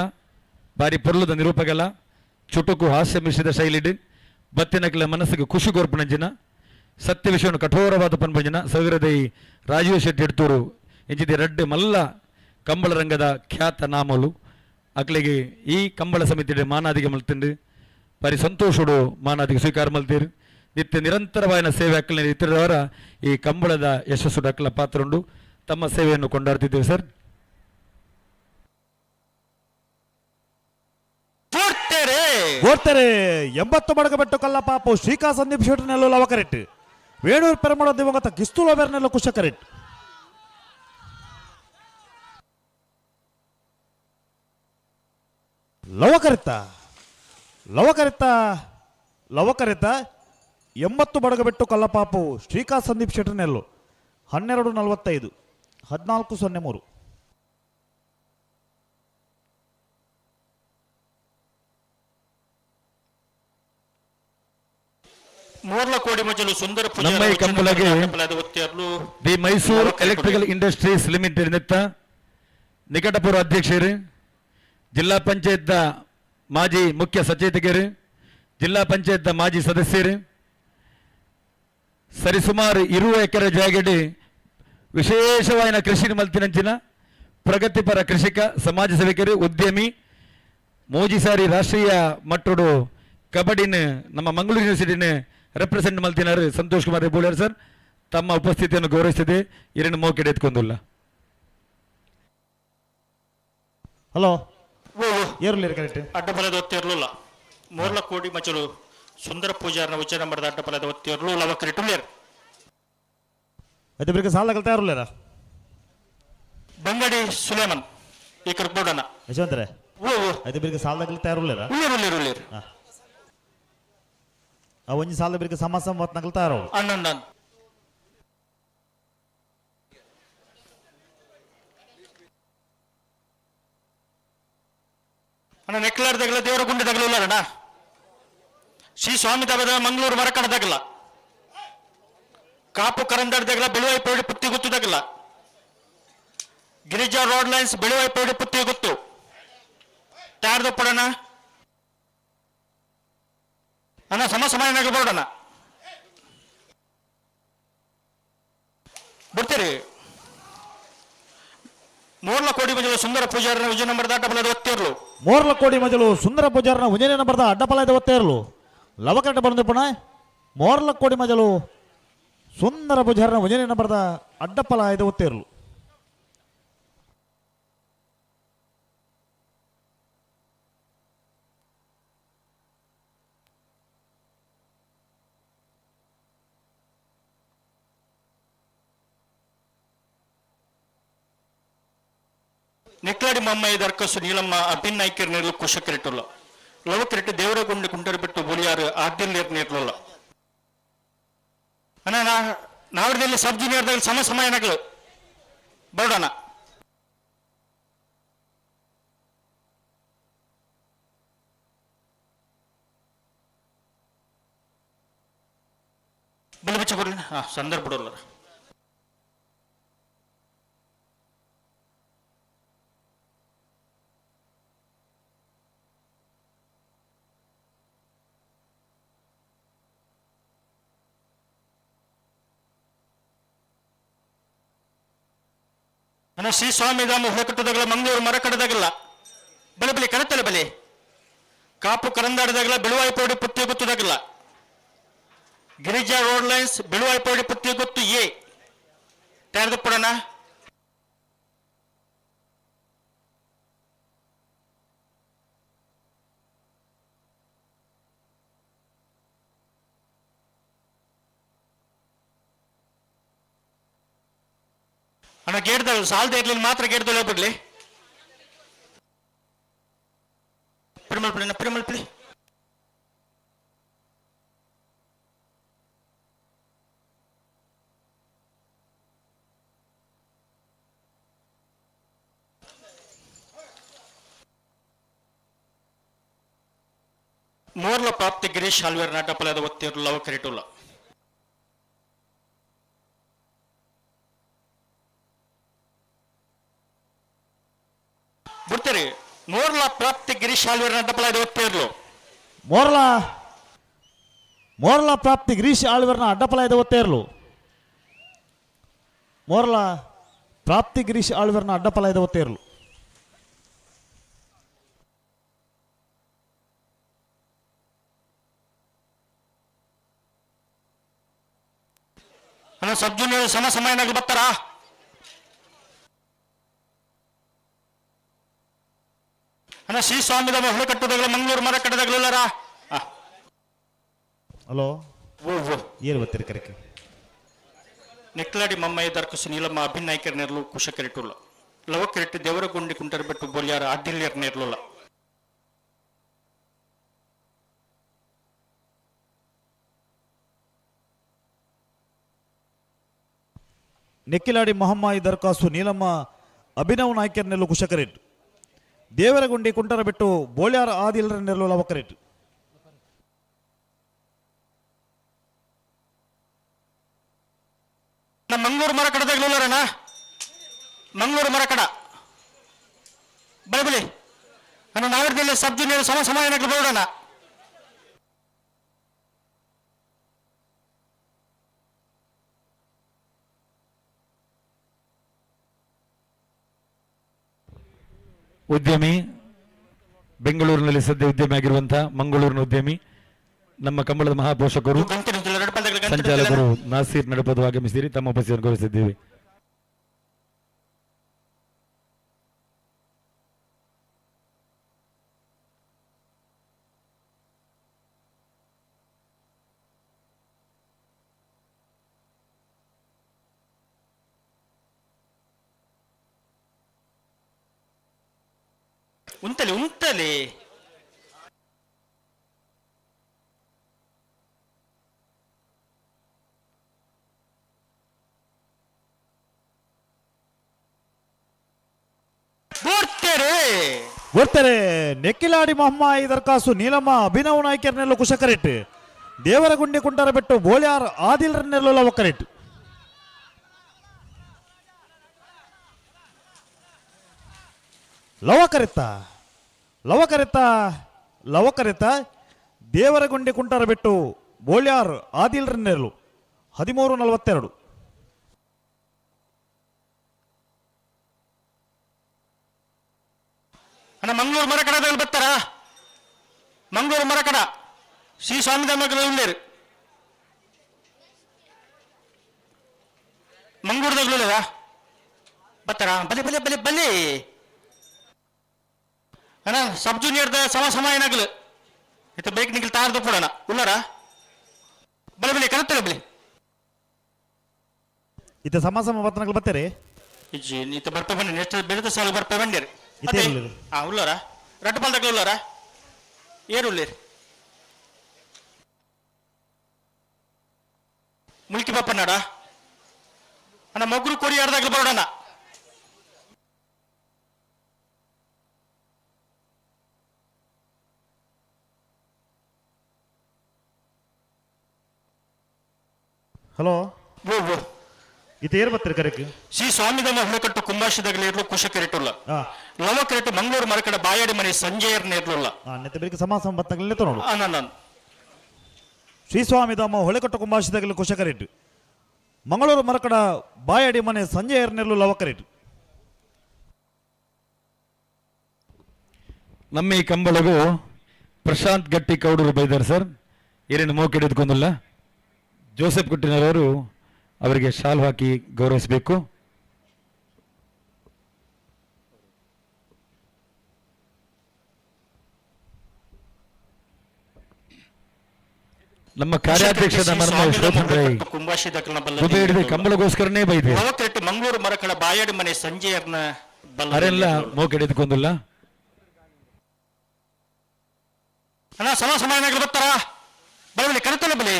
Speaker 9: ಬಾರಿ ಪೊರ್ಲುದ ನಿರೂಪಕಲ ಚುಟುಕು ಹಾಸ್ಯ ಮಿಶ್ರಿತ ಶೈಲಿಡ್ ಬತ್ತಿನಕ್ಲ ಮನಸ್ಸಿಗೆ ಖುಷಿ ಕೊರ್ಪುನಂಚಿನ ಸತ್ಯ ವಿಷಯವನ್ನು ಕಠೋರವಾದ ಪನ್ಪಂಜಿನ ಸೌರದೈ ರಾಜೀವ್ ಶೆಟ್ಟಿ ಎಡ್ತೂರು ಇಂಚಿತಿ ರಡ್ಡು ಮಲ್ಲ ಕಂಬಳ ರಂಗದ ಖ್ಯಾತ ನಾಮಲು ಅಕ್ಲೆಗೆ ಈ ಕಂಬಳ ಸಮಿತಿ ಮಾನಾದಿಗೆ ಮಲ್ತಿಂಡು ಬಾರಿ ಸಂತೋಷಡು ಮಾನಾದಿಗೆ ಸ್ವೀಕಾರ ಮಲ್ತೀರು. ನಿತ್ಯ ನಿರಂತರವಾದ ಸೇವೆ ಅಕ್ಕಲಿನ ಇತರವರ ಈ ಕಂಬಳದ ಯಶಸ್ಸು ಅಕ್ಕಲ ಪಾತ್ರ ಉಂಡು. ತಮ್ಮ ಸೇವೆಯನ್ನು ಕೊಂಡಾಡ್ತಿದ್ದೇವೆ ಸರ್.
Speaker 15: ಓಡ್ತಾರೆ 80 ಬಡಗಬೆಟ್ಟು ಕಲ್ಲಪಾಪು ಶ್ರೀಕಾ ಸಂದೀಪ್ ಶೆಟ್ಟರ್ನೆಲ್ಲ ಲವಕರೆಟ್ ವೇಣೂರು ಪೆರಮಡ ದಿವಂಗತ ಕಿಸ್ತುಲೋಬೆರ್ನೆಲ್ಲ ಕುಶಕರೆಟ್. ಲವಕರಿತ ಲವಕರಿತ ಲವಕರಿತ 80 ಬಡಗಬೆಟ್ಟು ಕಲ್ಲಪಾಪು ಶ್ರೀಕಾ ಸಂದೀಪ್ ಶೆಟ್ಟರ್ನೆಲ್ಲು 12:45 14:03.
Speaker 2: ಮೂರ್ಲ ಕೋಡಿ ಮಜಲು ಸುಂದರ
Speaker 9: ನಮ್ಮ ಈ ಕಂಬಳಗೆ the Mysore electrical industries limited ನಿತ್ತ ನಿಕಟಪೂರ್ವ ಅಧ್ಯಕ್ಷರು, ಜಿಲ್ಲಾ ಪಂಚಾಯತ್ ಮಾಜಿ ಮುಖ್ಯ ಸಚೇತಕರು, ಜಿಲ್ಲಾ ಪಂಚಾಯತ್ ಮಾಜಿ ಸದಸ್ಯರು, ಸರಿಸುಮಾರು 20 ಎಕರೆ ಜಾಗಡಿ ವಿಶೇಷವಾದ ಕೃಷಿ ಮಲ್ತಿನಂಚಿನ ಪ್ರಗತಿಪರ ಕೃಷಿಕ, ಸಮಾಜ ಸೇವಕರು, ಉದ್ಯಮಿ, ಮೋಜಿಸಾರಿ ರಾಷ್ಟ್ರೀಯ ಮಟ್ಟಡು ಕಬಡ್ಡಿನ ನಮ್ಮ ಮಂಗಳೂರು ಯೂನಿವರ್ಸಿಟಿನ ರೆಪ್ರೆಸೆಂಟ್ ಮಲ್ತಿನಾರು ಸಂತೋಷ್ ಕುಮಾರ್ ಬೋಳಿಯರ್ ಸರ್ ತಮ್ಮ ಉಪಸ್ಥಿತಿಯನ್ನು ಗೌರವಿಸಿದೆ. ಎರಡು ಮೋಕೆಡೆ ಎತ್ಕೊಂದುಲ್ಲ.
Speaker 15: ಹಲೋ ಏರ್ಲಿ ಕರೆಕ್ಟ್
Speaker 2: ಅಡ್ಡಬಲದ ಒತ್ತಿರ್ಲಿಲ್ಲ. ಮೂರ್ಲ ಕೋಡಿ ಮಚಲು ಸುಂದರ ಪೂಜಾರನ ಉಚ್ಚಾರ ಮಾಡಿದ ಅಡ್ಡಬಲದ ಒತ್ತಿರ್ಲು ಲವಕರಿಟುಲ್ಲೇರು.
Speaker 15: అయితే ಬಿರ್ಗೆ ಸಾಲ ತಯಾರುಲ್ಲೇರ
Speaker 2: ಬಂಗಡಿ ಸುಲೇಮನ್ ಈ ಕರ್ಬೋಡನ
Speaker 15: ಯಶವಂತರೇ అయితే ಬಿರ್ಗೆ ಸಾಲದಾಗಲಿ ತಯಾರುಲ್ಲೇರ
Speaker 2: ಉಳ್ಳೇರು ಉಳ್ಳೇರು
Speaker 15: ಆ ಒಂಜಿ ಸಾಲದ ಬಿರ್ಗೆ ಸಮ ಸಮ ನಗಲು ತಯಾರು
Speaker 2: ಅಣ್ಣಣ್ಣ ಅಣ್ಣ ನೆಕ್ಲಾರ್ದಾಗಲ ದೇವರ ಗುಂಡೆ ತಗಲಿಲ್ಲ ಅಣ್ಣ. ಶ್ರೀ ಸ್ವಾಮಿ ದಬದ ಮಂಗಳೂರು ಮರಕಣದಾಗಲ್ಲ ಕಾಪು ಕರಂದಾಡ್ದಾಗಲ ಬೆಳುವಾಯಿ ಪೇಡು ಪುತ್ತಿ ಗುತ್ತದಾಗಲ್ಲ ಗಿರಿಜಾ ರೋಡ್ ಲೈನ್ಸ್ ಬೆಳುವಾಯಿ ಪೇಡು ಪುತ್ತಿ ಗುತ್ತು ತಯಾರ್ದಪ್ಪಡಣ ಅಣ್ಣ ಸಮ ಸಮಯನಾಗ ಬರೋಣ ಬಿಡ್ತೀರಿ. ಮೂರ್ಲ ಕೋಡಿ ಮಜಲು ಸುಂದರ ಪೂಜಾರನ ವಿಜಯ ನಂಬರ್ ಅಡ್ಡಬಲದ ಒತ್ತೇರ್ಲು.
Speaker 15: ಮೂರ್ಲ ಕೋಡಿ ಮಜಲು ಸುಂದರ ಪೂಜಾರನ ವಿಜಯ ನಂಬರ್ದ ಅಡ್ಡಬಲದ ಒತ್ತೇರ್ಲು ಲವಕರಟ ಬಂದು ಪುಣ ಮೋರ್ಲ ಕೋಡಿ ಮಜಲು ಸುಂದರ ಪೂಜಾರನ ವಿಜಯ ನಂಬರ್ದ ಅಡ್ಡಪಲಾಯದ ಒತ್ತೇರ್ಲು.
Speaker 2: ನೆಕ್ಲಾಡಿ ಮಮ್ಮಯ್ಯ ದರ್ಕಸು ನೀಲಮ್ಮ ಅಭಿನ್ ನಾಯ್ಕರ್ ನೀರ್ಲು ಕುಶಕರಿಟ್ಟುಲ್ಲ ಲವಕರಿಟ್ಟು ದೇವರಗುಂಡು ಕುಂಟರು ಬಿಟ್ಟು ಬುಲಿಯಾರು ಆದ್ಯಲ್ ನೀರ್ಲುಲ್ಲ ಅಣ್ಣ. ನಾವರದಲ್ಲಿ ಸಬ್ ಜೂನಿಯರ್ದಲ್ಲಿ ಸಮ ಸಮಯನಗಳು ಬರೋಣ. ಬಿಲ್ ಬಿಚ್ಚ ಕೊಡ್ಲಿ ಹಾ ಸಂದರ್ಭ ಬಿಡೋಲ್ಲ. ಅಣ್ಣ ಶ್ರೀ ಸ್ವಾಮಿ ಧಾಮ ಹೊರಕಟ್ಟದಾಗಲ ಮಂಗಳೂರು ಮರ ಕಟ್ಟದಾಗಲ್ಲ ಬಲೆ ಬಲೆ ಕಣತಲೆ ಬಲೆ ಕಾಪು ಕರಂದಾಡದಾಗಲ ಬೆಳುವಾಯಿ ಪೌಡಿ ಪುತ್ತಿ ಗುತ್ತದಾಗಲ್ಲ ಗಿರಿಜಾ ರೋಡ್ ಲೈನ್ಸ್ ಬೆಳುವಾಯಿ ಪೌಡಿ ಪುತ್ತಿ ಗುತ್ತು ಎ ತಯಾರದಪ್ಪಡಣ. ಅಣ್ಣ ಗೇಟ್ದ ಸಾಲದ ಇರ್ಲಿಲ್ಲ ಮಾತ್ರ ಗೇಟ್ದಲ್ಲಿ ಬಿಡ್ಲಿ. ಪಿರಿಮಲ್ಪಳಿ ಪಿರಿಮಲ್ಪಳಿ ಮೋರ್ಲ ಪ್ರಾಪ್ತಿ ಗಿರೀಶ್ ಹಾಲ್ವೇರ್ ನಾಟಪಲದ ಒತ್ತಿರು ಲವ ಕರಿಟುಲ್ಲ. ಬಿಡ್ತೀರಿ ಮೋರ್ಲ ಪ್ರಾಪ್ತಿ ಗಿರೀಶ್ ಹಾಲ್ವೇರ್ ನಾಟಪಲದ ಒತ್ತಿರ್ಲು.
Speaker 15: ಮೋರ್ಲ ಮೋರ್ಲ ಪ್ರಾಪ್ತಿ ಗಿರೀಶ್ ಆಳ್ವೇರ್ನ ಅಡ್ಡಪಲಾಯದ ಒತ್ತೇರ್ಲು. ಮೋರ್ಲ ಪ್ರಾಪ್ತಿ ಗಿರೀಶ್ ಆಳ್ವೇರ್ನ ಅಡ್ಡಪಲಾಯದ ಒತ್ತೇರ್ಲು.
Speaker 2: ಅಣ್ಣ ಸಬ್ ಜೂನಿಯರ್ ಸಮ ಸಮಯನಾಗಿ ಬರ್ತಾರಾ? ಅಣ್ಣ ಶ್ರೀ ಸ್ವಾಮಿದ ಹುಳ ಕಟ್ಟುದಾಗಲ ಮಂಗಳೂರು ಮರ ಕಟ್ಟದಾಗಲರ.
Speaker 15: ಹಲೋ, ಏನು ಬರ್ತೀರಿ ಕರೆಕ್ಕೆ?
Speaker 2: ನೆಕ್ಲಾಡಿ ಮಮ್ಮಯ್ಯ ದರ್ಕಸು ನೀಲಮ್ಮ ಅಭಿನಾಯಕರ ನೆರಳು ಕುಶಕರಿಟುಲ್ಲ. ಲವಕರಿಟ್ಟು ದೇವರಗುಂಡಿ ಕುಂಟರ್ ಬಿಟ್ಟು ಬೋಲ್ಯಾರ ಅಡ್ಡಿಲ್ಯರ್ ನೆರಳುಲ್ಲ.
Speaker 15: ನೆಕ್ಕಿಲಾಡಿ ಮಹಮ್ಮಾಯಿ ದರ್ಖಾಸು ನೀಲಮ್ಮ ಅಭಿನವ್ ನಾಯ್ಕರ್ ನೆಲ್ಲು ಕುಶಕರೇಟ್. ದೇವರಗುಂಡಿ ಕುಂಟರ ಬಿಟ್ಟು ಬೋಳ್ಯಾರ ಆದಿಲ್ರ ನೆರಳು ಲವಕರೇಟ್.
Speaker 2: ನಮ್ಮ ಮಂಗಳೂರು ಮರ ಕಡದಾಗಲಣ್ಣ, ಮಂಗಳೂರು ಮರ ಕಡ ಬಳಿ ಬಳಿ. ಅಣ್ಣ ನಾವರ್ದಲ್ಲಿ ಸಬ್ ಜೂನಿಯರ್ ಸಮ ಸಮಯನಾಗಿ ಬರೋಣ.
Speaker 9: ಉದ್ಯಮಿ, ಬೆಂಗಳೂರಿನಲ್ಲಿ ಸದ್ಯ ಉದ್ಯಮಿ ಆಗಿರುವಂತಹ ಮಂಗಳೂರಿನ ಉದ್ಯಮಿ, ನಮ್ಮ ಕಂಬಳದ ಮಹಾಪೋಷಕರು, ಸಂಚಾಲಕರು ನಾಸೀರ್ ನಡಪದು ಆಗಮಿಸಿದಿರಿ. ತಮ್ಮ ಉಪಸ್ಥಿತಿಯನ್ನು ಗೌರವಿಸಿದ್ದೇವೆ.
Speaker 2: ಉಂತಲಿ ಉಂತಲಿ.
Speaker 15: ಬರ್ತಾರೆ. ನೆಕ್ಕಿಲಾಡಿ ಮಹಮ್ಮಾಯಿ ದರ್ಖಾಸು ನೀಲಮ್ಮ ಅಭಿನವ್ ನಾಯ್ಕರ್ ನೆಲ್ಲು ಕುಶಕರೇಟ್. ದೇವರಗುಂಡಿ ಕುಂಟರ ಬಿಟ್ಟು ಬೋಳ್ಯಾರ್ ಆದಿಲ್ರ ನೆಲ್ಲು ಲವಕರೇಟ್. ಲವಕರಿತ ಲವಕರಿತ ಲವಕರಿತ ದೇವರಗುಂಡಿ ಕುಂಟರ ಬಿಟ್ಟು ಬೋಳ್ಯಾರ್ ಆದಿಲ್ರ ನೆರಳು 13:42.
Speaker 2: ಅಣ್ಣ ಮಂಗಳೂರು ಮರಕಡದಲ್ಲಿ ಬರ್ತಾರಾ? ಮಂಗಳೂರು ಮರಕಡ ಶ್ರೀ ಸ್ವಾಮಿ ಮಕ್ಕಳು ಉಳ್ಳೇರು ಮಂಗಳೂರದಾಗಲೂ ಬರ್ತಾರಾ? ಬಲಿ ಬಲಿ ಬಲಿ ಬಲಿ. ಅಣ್ಣ ಸಬ್ ಜೂನಿಯರ್ದ ಸಮ ಸಮ ಏನಾಗಲು ಇತ್ತ ಬೇಕ್ ನಿಖಿಲ್ ತಾರ್ದು ಪೋಡೋಣ ಉಳ್ಳಾರ ಬಲೆ ಬಲೆ ಕಣತ್ತಲೆ ಬಲೆ.
Speaker 15: ಇತ್ತ ಸಮ ಸಮ ಬರ್ತನಗಳು ಬರ್ತಾರೆ.
Speaker 2: ಇಜ್ಜಿ ಇತ್ತ ಬರ್ಪ ಬನ್ನಿ, ನೆಕ್ಸ್ಟ್ ಬೆಳೆದ ಸಾಲು ಬರ್ಪ ಬಂದಿರಿ.
Speaker 15: ಇತ್ತೆ ಉಳ್ಳೇರು.
Speaker 2: ಹಾ ಉಳ್ಳಾರ ರಡ್ಡು ಪಾಲ್ದಾಗಲು ಉಳ್ಳಾರ ಏರು ಉಳ್ಳೇರಿ ಮುಲ್ಕಿ ಬಾಪನಾಡ ಅಣ್ಣ ಮಗ್ರು ಕೊಡಿ ಯಾರ್ದಾಗ್ಲು ಬರೋಣ.
Speaker 15: ಹಲೋ, ಇತ್ತ ಏರ್ ಬರ್ತೀರಿ ಕರೆಕ್?
Speaker 2: ಶ್ರೀ ಸ್ವಾಮಿದಮ್ಮ ಹುಣಕಟ್ಟು ಕುಂಬಾಶಿದಾಗಲಿ ಕುಶಕರಿಟುಲ್ಲ. ಲವಕರಿಟ್ಟು ಮಂಗಳೂರು ಮರಕಡ ಬಾಯಾಡಿ ಮನೆ ಸಂಜೆಯರ್ ನೇರ್ಲುಲ್ಲ.
Speaker 15: ನೆತ್ತ ಬೆಳಿಗ್ಗೆ ಸಮ ಸಮ ಬರ್ತನಗಳು ನೋಡು.
Speaker 2: ನಾನು
Speaker 15: ಶ್ರೀ ಸ್ವಾಮಿಧಾಮ ಹೊಳೆಕಟ್ಟು ಕುಂಬಾಶಿದಾಗಲಿ ಕುಶಕರಿಟ್ಟು. ಮಂಗಳೂರು ಮರಕಡ ಬಾಯಾಡಿ ಮನೆ ಸಂಜೆಯರ್ ನೆರಳು ಲವಕರಿಟ್ಟು.
Speaker 9: ನಮ್ಮ ಈ ಕಂಬಳಗು ಪ್ರಶಾಂತ್ ಗಟ್ಟಿ ಕೌಡೂರು ಬೈದಾರ್ ಸರ್. ಏನೇನು ಮೋಕೆ ಹಿಡಿದುಕೊಂಡಿಲ್ಲ. ಜೋಸೆಫ್ ಕುಟ್ಟಿನವರು ಅವರಿಗೆ ಶಾಲ್ ಹಾಕಿ ಗೌರವಿಸಬೇಕು. ನಮ್ಮ ಕಾರ್ಯಾಧ್ಯಕ್ಷದ ಮರ್ಮ ಶೋಭನ್ ರೈ ಹಿಡಿದು ಕಂಬಳಗೋಸ್ಕರನೇ ಬೈದೆ.
Speaker 2: ಮಂಗಳೂರು ಮರಕಡ ಬಾಯಾಡಿ ಮನೆ ಸಂಜೆಯರ್ನ
Speaker 9: ಅರೆಲ್ಲ ಮೋಕೆ ಹಿಡಿದುಕೊಂಡಿಲ್ಲ.
Speaker 2: ಅಣ್ಣ ಸಮ ಸಮಯನಾಗಲು ಬರ್ತಾರಾ? ಬಲಿ ಕರೆತಲ್ಲ ಬಲಿ.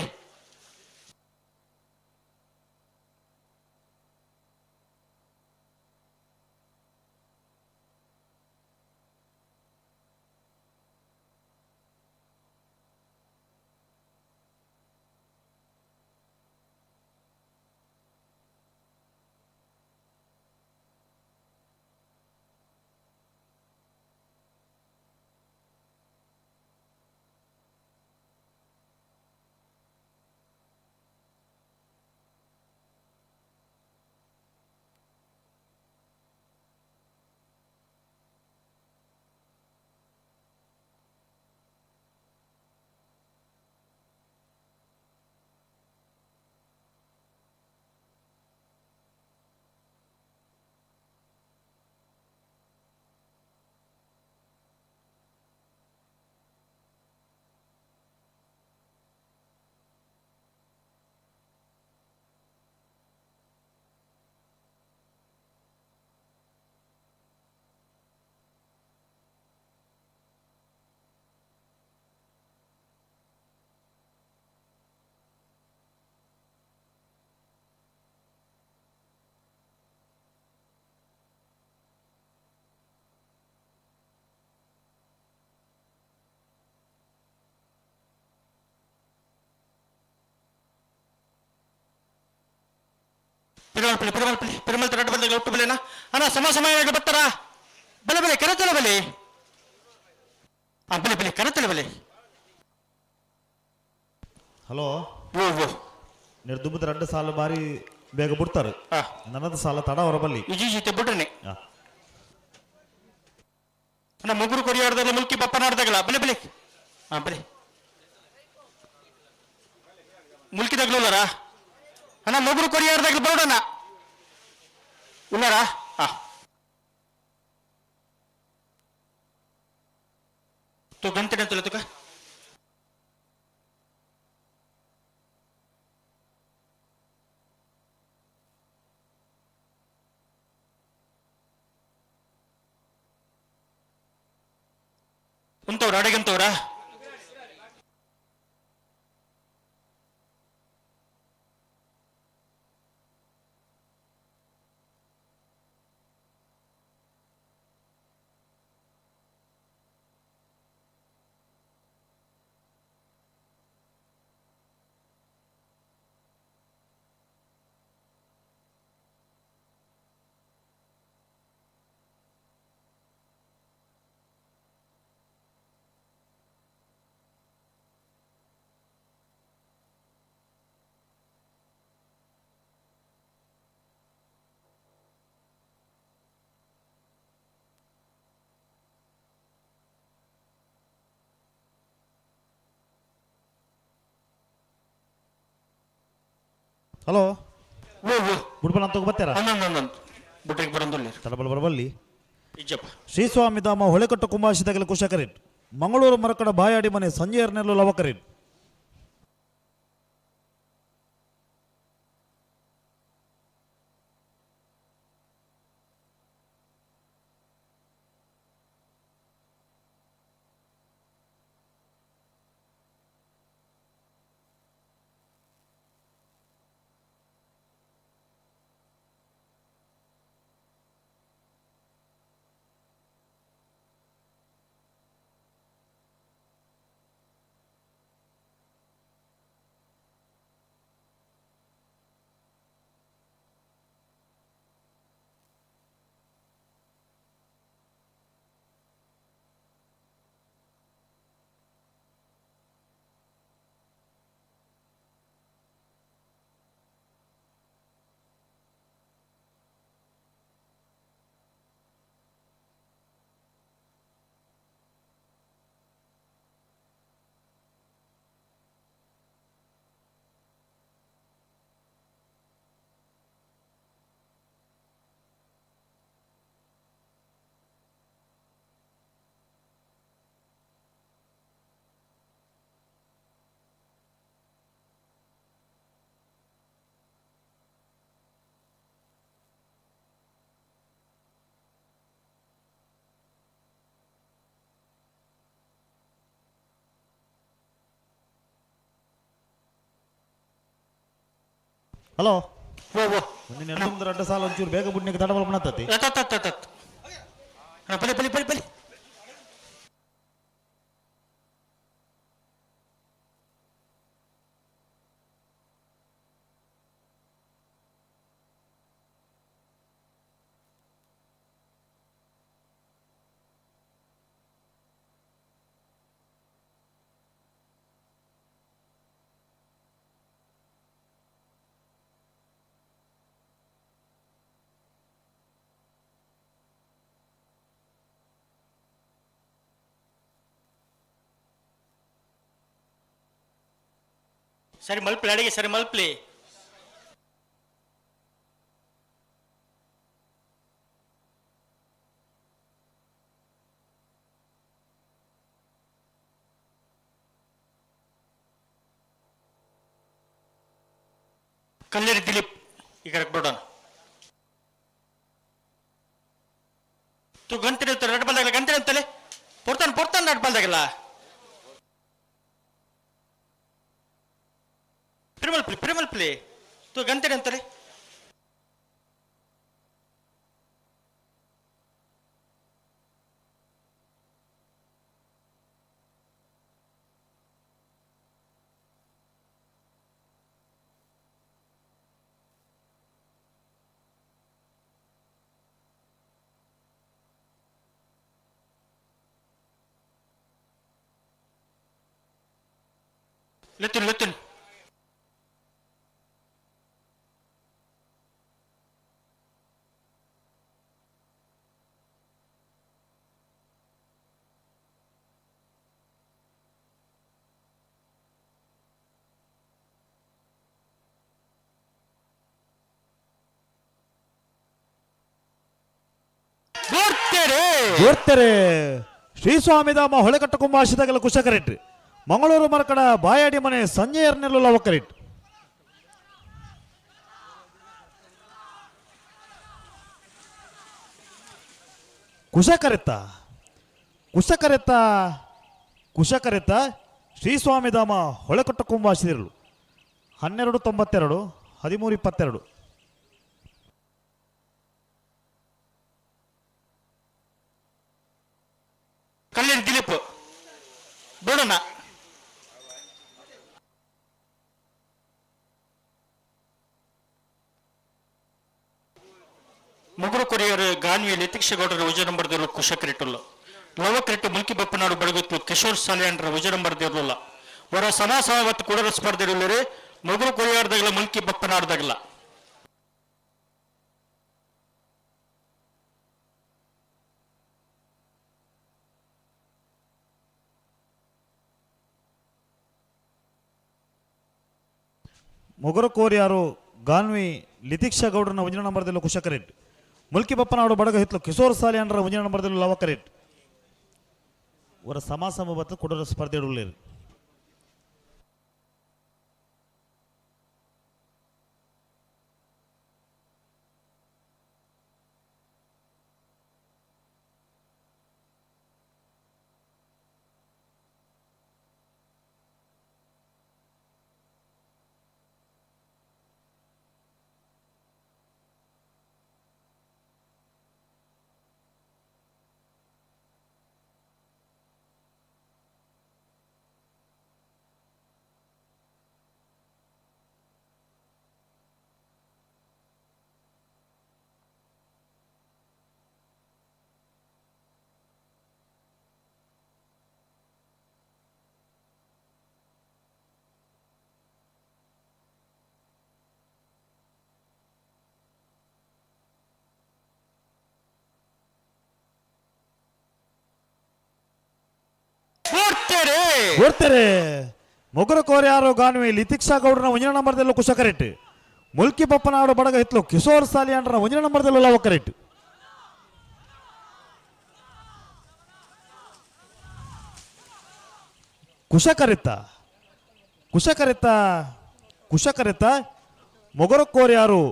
Speaker 2: ಪಿರಮಲ್ಪಲಿ ಪಿರಮಲ್ಪಲಿ ಪಿರಮಲ್ ರಡ್ಡು ಬಂದಾಗ ಒಟ್ಟು ಬಲೆನಾ ಅಣ್ಣ ಸಮ ಸಮಯ ಬರ್ತಾರಾ ಬಲೆ ಬಲೆ ಕರೆತಲೆ ಬಲೆ. ಬಲೆ ಬಲೆ ಕರೆತಲೆ ಬಲೆ.
Speaker 15: ಹಲೋ.
Speaker 2: ಓ ಓ.
Speaker 15: ನಿರ್ದುಂಬದ 2 ಸಾಲು ಬಾರಿ ಬೇಗ ಬಿಡ್ತಾರೆ, ನನ್ನದು ಸಾಲ ತಡ ಹೊರಬಲ್ಲಿ.
Speaker 2: ಇಜಿ ಜೀತೆ ಬಿಡ್ರನೆ. ಅಣ್ಣ ಮುಗುರು ಕೊರಿಯಾಡ್ದಾಗ ಮುಲ್ಕಿ ಬಪ್ಪನಾಡ್ದಾಗಲ್ಲ ಬಲೆ ಬಲೆ. ಬಲೆ ಮುಲ್ಕಿದಾಗ್ಲೂ ಅಣ್ಣ ಮುಗುರು ಕೊರಿಯಾಡ್ದಾಗ್ಲ ಬರೋಡಣ್ಣ ಉಲ್ಲಾರ. ತು ಗಂಟೆ ತುಕ ಉಂತವ್ರ ಅಡಗಂತವ್ರ.
Speaker 15: ಹಲೋ. ಬುಡ್ಬಲ್ ಅಂತ ಬರ್ತಾರ?
Speaker 2: ಬುಡ್ರಿಗೆ ಬರಂದೊಳ್ಳಿ.
Speaker 15: ತಡಬಲ್ ಬರಬಲ್ಲಿ.
Speaker 2: ಇಜ್ಜಪ್ಪ.
Speaker 15: ಶ್ರೀಸ್ವಾಮಿ ಧಾಮ ಹೊಳೆಕಟ್ಟು ಕುಂಬಾಶಿದಾಗಲ ಕುಶಕರಿನ್, ಮಂಗಳೂರು ಮರಕಡ ಬಾಯಾಡಿ ಮನೆ ಸಂಜಯರ್ನೆಲ್ಲು ಲವಕರಿನ್. ಹಲೋ. ಮುಂದಿನ ಎರಡು ರಡ್ಡ ಸಾಲ ಒಂಚೂರು ಬೇಗ ಬುಡ್ನಿಗೆ ತಡಬಲ್ ಮಾಡತ್ತತಿ.
Speaker 2: ಬಲಿ ಬಲಿ ಬಲಿ ಬಲಿ. ಸರಿ ಮಲ್ಪ್ಲಿ ಅಡಿಗೆ ಸರಿ ಮಲ್ಪ್ಲಿ. ಕಲ್ಲೇರಿ ದಿಲೀಪ್ ಈಗ ಬಿಡೋಣ. ತು ಗಂಟೆ ರೆಡ್ ಬಾಲ್ದಾಗಲ್ಲ ಗಂಟೆ ಅಂತಲೇ ಪೊರ್ತಾನ ಪೊರ್ತಾನ ರೆಡ್ ಬಾಲ್ದಾಗಲ್ಲ. ಪ್ರಿಮಲ್ ಪ್ಲಿ ಪ್ರಿಮಲ್ ಪ್ಲಿ ತು ಗಂಟೆ ಅಂತಾರೆ. ಲೆತ್ತುನ್ ಲೆತ್ತುನ್.
Speaker 15: ಗೋರ್ತೆರೆ ಶ್ರೀ ಸ್ವಾಮಿಧಾಮ ಹೊಳೆಕಟ್ಟ ಕುಂಬಾಶಿದಾಗಲ ಕುಶಕರೆಟ್ ಮಂಗಳೂರು ಮರಕಡ ಬಾಯಾಡಿ ಮನೆ ಸಂಜಯರ್ನೆಲ್ಲ ಲವಕರೆಟ್. ಕುಶಕರೆತ್ತ ಕುಶಕರೆತ್ತ ಕುಶಕರೆತ್ತ ಶ್ರೀ ಸ್ವಾಮಿಧಾಮ ಹೊಳೆಕಟ್ಟ ಕುಂಬಾಶಿದಿರಲು 12:92 13:22.
Speaker 2: ಕಲ್ಯಾಣ್ ದಿಲೀಪ್ ಬೋಡಣ್ಣ. ಮುಗುರು ಕೊರಿಯರ್ ಗಾನ್ವಿ ಲಿತಿಕ್ಷಗೌಡರ ವಿಜಯ ನಂಬರ್ ದೇರ್ಲು ಕುಶಕರಿಟ್ಟುಲ್ಲ. ಲವಕರೆಟ್ಟು ಮುಲ್ಕಿ ಬಪ್ಪನಾಡು ಬಡಗುತ್ತು ಕಿಶೋರ್ ಸಾಲಿಯಾಂಡ್ರ ವಿಜಯ ನಂಬರ್ ದೇರ್ಲುಲ್ಲ. ವರ ಸಮ ಸಮಾವತ್ತು ಕುಡರ ಸ್ಪರ್ಧೆ ಮುಗುರು ಕೊರಿಯರ್ದಾಗಲ ಮುಲ್ಕಿ ಬಪ್ಪನಾಡ್ದಾಗಲ.
Speaker 15: ಮೊಗರು ಕೋರಿಯಾರು ಗಾನ್ವಿ ಲಿತಿಕ್ಷಾ ಗೌಡರನ ಒಂಜಿನ ನಂಬರ್ದಲ್ಲಿ ಕುಶಕರೆಟ್. ಮುಲ್ಕಿ ಬಪ್ಪನಾಡು ಬಡಗ ಹಿತ್ಲು ಕಿಶೋರ್ ಸಾಲಿಯನ್ರ ಒಂಜಿನ ನಂಬರ್ದಲ್ಲಿ ಲವಕರೆಟ್. ಅವರ ಸಮಾಸಮ ಬತ್ತು ಕುಡರ ಸ್ಪರ್ಧೆ ಇಡಲಿರು. ಓಡ್ತಾರೆ ಮೊಗರ ಕೋರ್ಯಾರು ಗಾನ್ವಿ ಲಿತಿಕ್ಷಾ ಗೌಡನ ಒಂಜಿನ ನಂಬರ್ದಲ್ಲೂ ಕುಶಕರೆಟ್. ಮುಲ್ಕಿ ಬಪ್ಪನಾಡು ಬಡಗ ಹಿತ್ಲು ಕಿಶೋರ್ ಸಾಲಿಯಾಂಡ್ರ ಒಂಜಿನ ನಂಬರ್ದಲ್ಲೂ ಲವಕರೆಟ್. ಕುಶಕರಿತ ಕುಶಕರಿತ ಕುಶಕರಿತ ಮೊಗರ ಕೋರ್ಯಾರು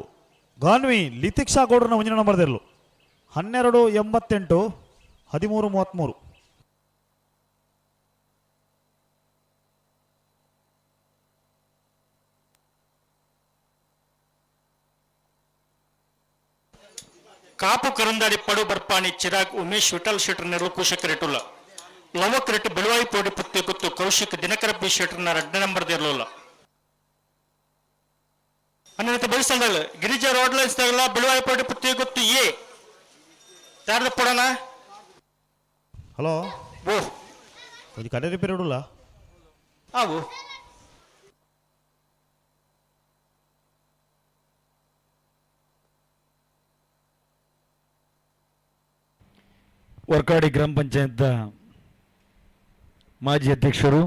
Speaker 15: ಗಾನ್ವಿ ಲಿತಿಕ್ಷಾ ಗೌಡರನ ಒಂಜಿನ ನಂಬರ್ದಲ್ಲೂ 12:88 13:33.
Speaker 2: ಕಾಪು ಕರಂದಾಡಿ ಪಡು ಬರ್ಪಾಣಿ ಚಿರಾಗ್ ಉಮೇಶ್ ವಿಠಲ್ ಶೆಟ್ಟರ್ ನೆರಳು ಕುಶಕರೆಟುಲ್ಲ. ಲವಕ್ ರೆಟ್ಟಿ ಬೆಳುವಾಯಿ ಪೋಡಿ ಪುತ್ತೆ ಕುತ್ತು ಕೌಶಿಕ್ ದಿನಕರ ಬಿ ಶೆಟ್ಟರ್ನ ರಡ್ಡ ನಂಬರ್ ದೇರ್ಲುಲ್ಲ. ಅನ್ನಿತ ಬಯಸಂದಲ್ಲ ಗಿರಿಜಾ ರೋಡ್ ಲೈನ್ಸ್ ತಗಲ ಬೆಳುವಾಯಿ ಪೋಡಿ ಪುತ್ತೆ ಗೊತ್ತು ಎ ಯಾರ್ದ ಪಡೋಣ.
Speaker 15: ಹಲೋ
Speaker 2: ಓ
Speaker 15: ಒಂಜಿ ಕಡೆ ರಿಪೇರಿ ಇಡುಲ್ಲ.
Speaker 2: ಆವು
Speaker 9: ವರ್ಕಾಡಿ ಗ್ರಾಮ ಪಂಚಾಯತ್ ಮಾಜಿ ಅಧ್ಯಕ್ಷರು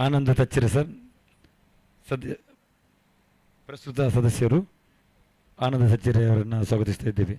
Speaker 9: ಆನಂದ ತಚ್ಚಿರಿ ಸರ್, ಸದ್ಯ ಪ್ರಸ್ತುತ ಸದಸ್ಯರು ಆನಂದ ಸಚ್ಚಿರಿ ಅವರನ್ನು ಸ್ವಾಗತಿಸ್ತಾ ಇದ್ದೀವಿ.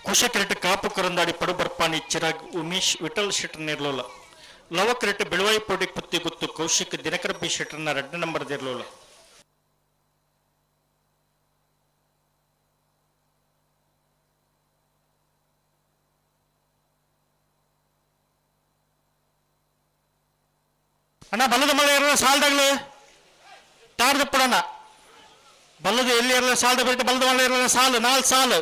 Speaker 2: ಕುಶಕರೆಟ್ ಕಾಪು ಕರಂದಾಡಿ ಪಡುಬರ್ಪಾಣಿ ಚಿರಾಗ್ ಉಮೇಶ್ ವಿಠಲ್ ಶೆಟ್ಟರ್ ನೇರ್ಲೋಲ. ಲವಕ್ ರೆಟ್ಟಿ ಬೆಳುವಾಯಿ ಪೋಡಿ ಪುತ್ತಿ ಗುತ್ತು ಕೌಶಿಕ್ ದಿನಕರ ಬಿ ಶೆಟ್ಟರ್ನ ರಡ್ಡ ನಂಬರ್ ದೇರ್ಲೋಲ. ಅಣ್ಣ ಬಲ್ಲದ ಮಳೆ ಇರಲ್ಲ ಸಾಲದಾಗ್ಲು ತಾರ್ದ ಪಡೋಣ. ಬಲ್ಲದ ಎಲ್ಲಿ ಇರಲ್ಲ ಸಾಲದ ಬಿಟ್ಟು ಬಲ್ಲದ ಮಳೆ ಇರಲ್ಲ ಸಾಲು ನಾಲ್ಕು ಸಾಲು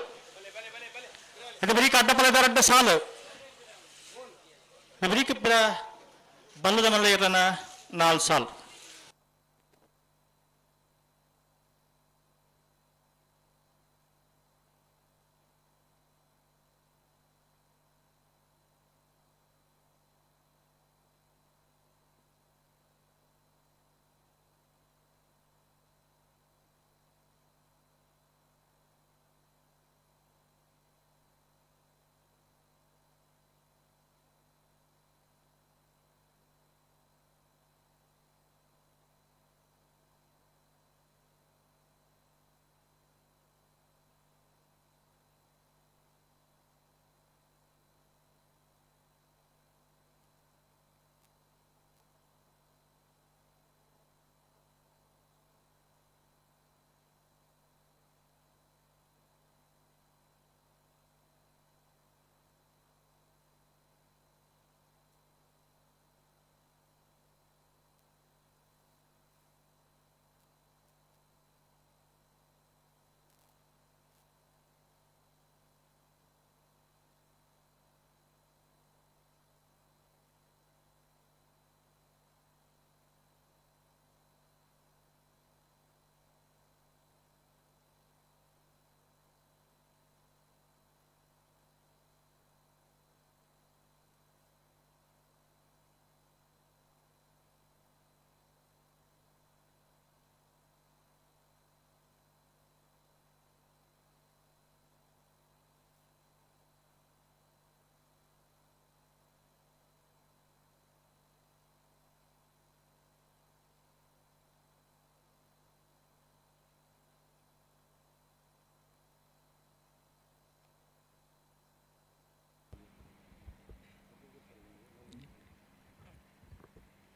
Speaker 2: ಅದು ಬರೀ ಅಡ್ಡ ಅಡ್ಡ ಸಾಲು ಬರೀ ಬಲ್ಲದ ಮಳೆ ಇರಲ್ಲ ನಾಲ್ಕು ಸಾಲು.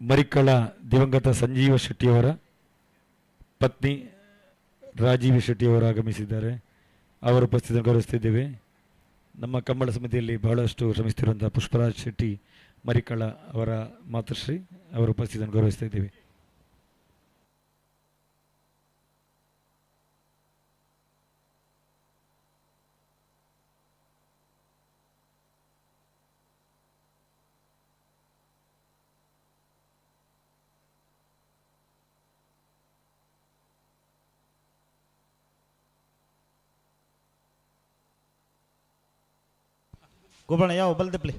Speaker 9: ಮರಿಕಳ ದಿವಂಗತ ಸಂಜೀವ ಶೆಟ್ಟಿಯವರ ಪತ್ನಿ ರಾಜೀವ ಶೆಟ್ಟಿಯವರು ಆಗಮಿಸಿದ್ದಾರೆ. ಅವರ ಉಪಸ್ಥಿತಿಯನ್ನು ಗೌರವಿಸ್ತಿದ್ದೇವೆ. ನಮ್ಮ ಕಂಬಳ ಸಮಿತಿಯಲ್ಲಿ ಬಹಳಷ್ಟು ಶ್ರಮಿಸುತ್ತಿರುವಂಥ ಪುಷ್ಪರಾಜ್ ಶೆಟ್ಟಿ ಮರಿಕಳ ಅವರ ಮಾತೃಶ್ರೀ ಅವರ ಉಪಸ್ಥಿತಿಯನ್ನು ಗೌರವಿಸ್ತಾ ಇದ್ದೇವೆ.
Speaker 15: ಗೋಪಣ್ಣ ಯಾವ ಬಲ್ದಪ್ಲಿ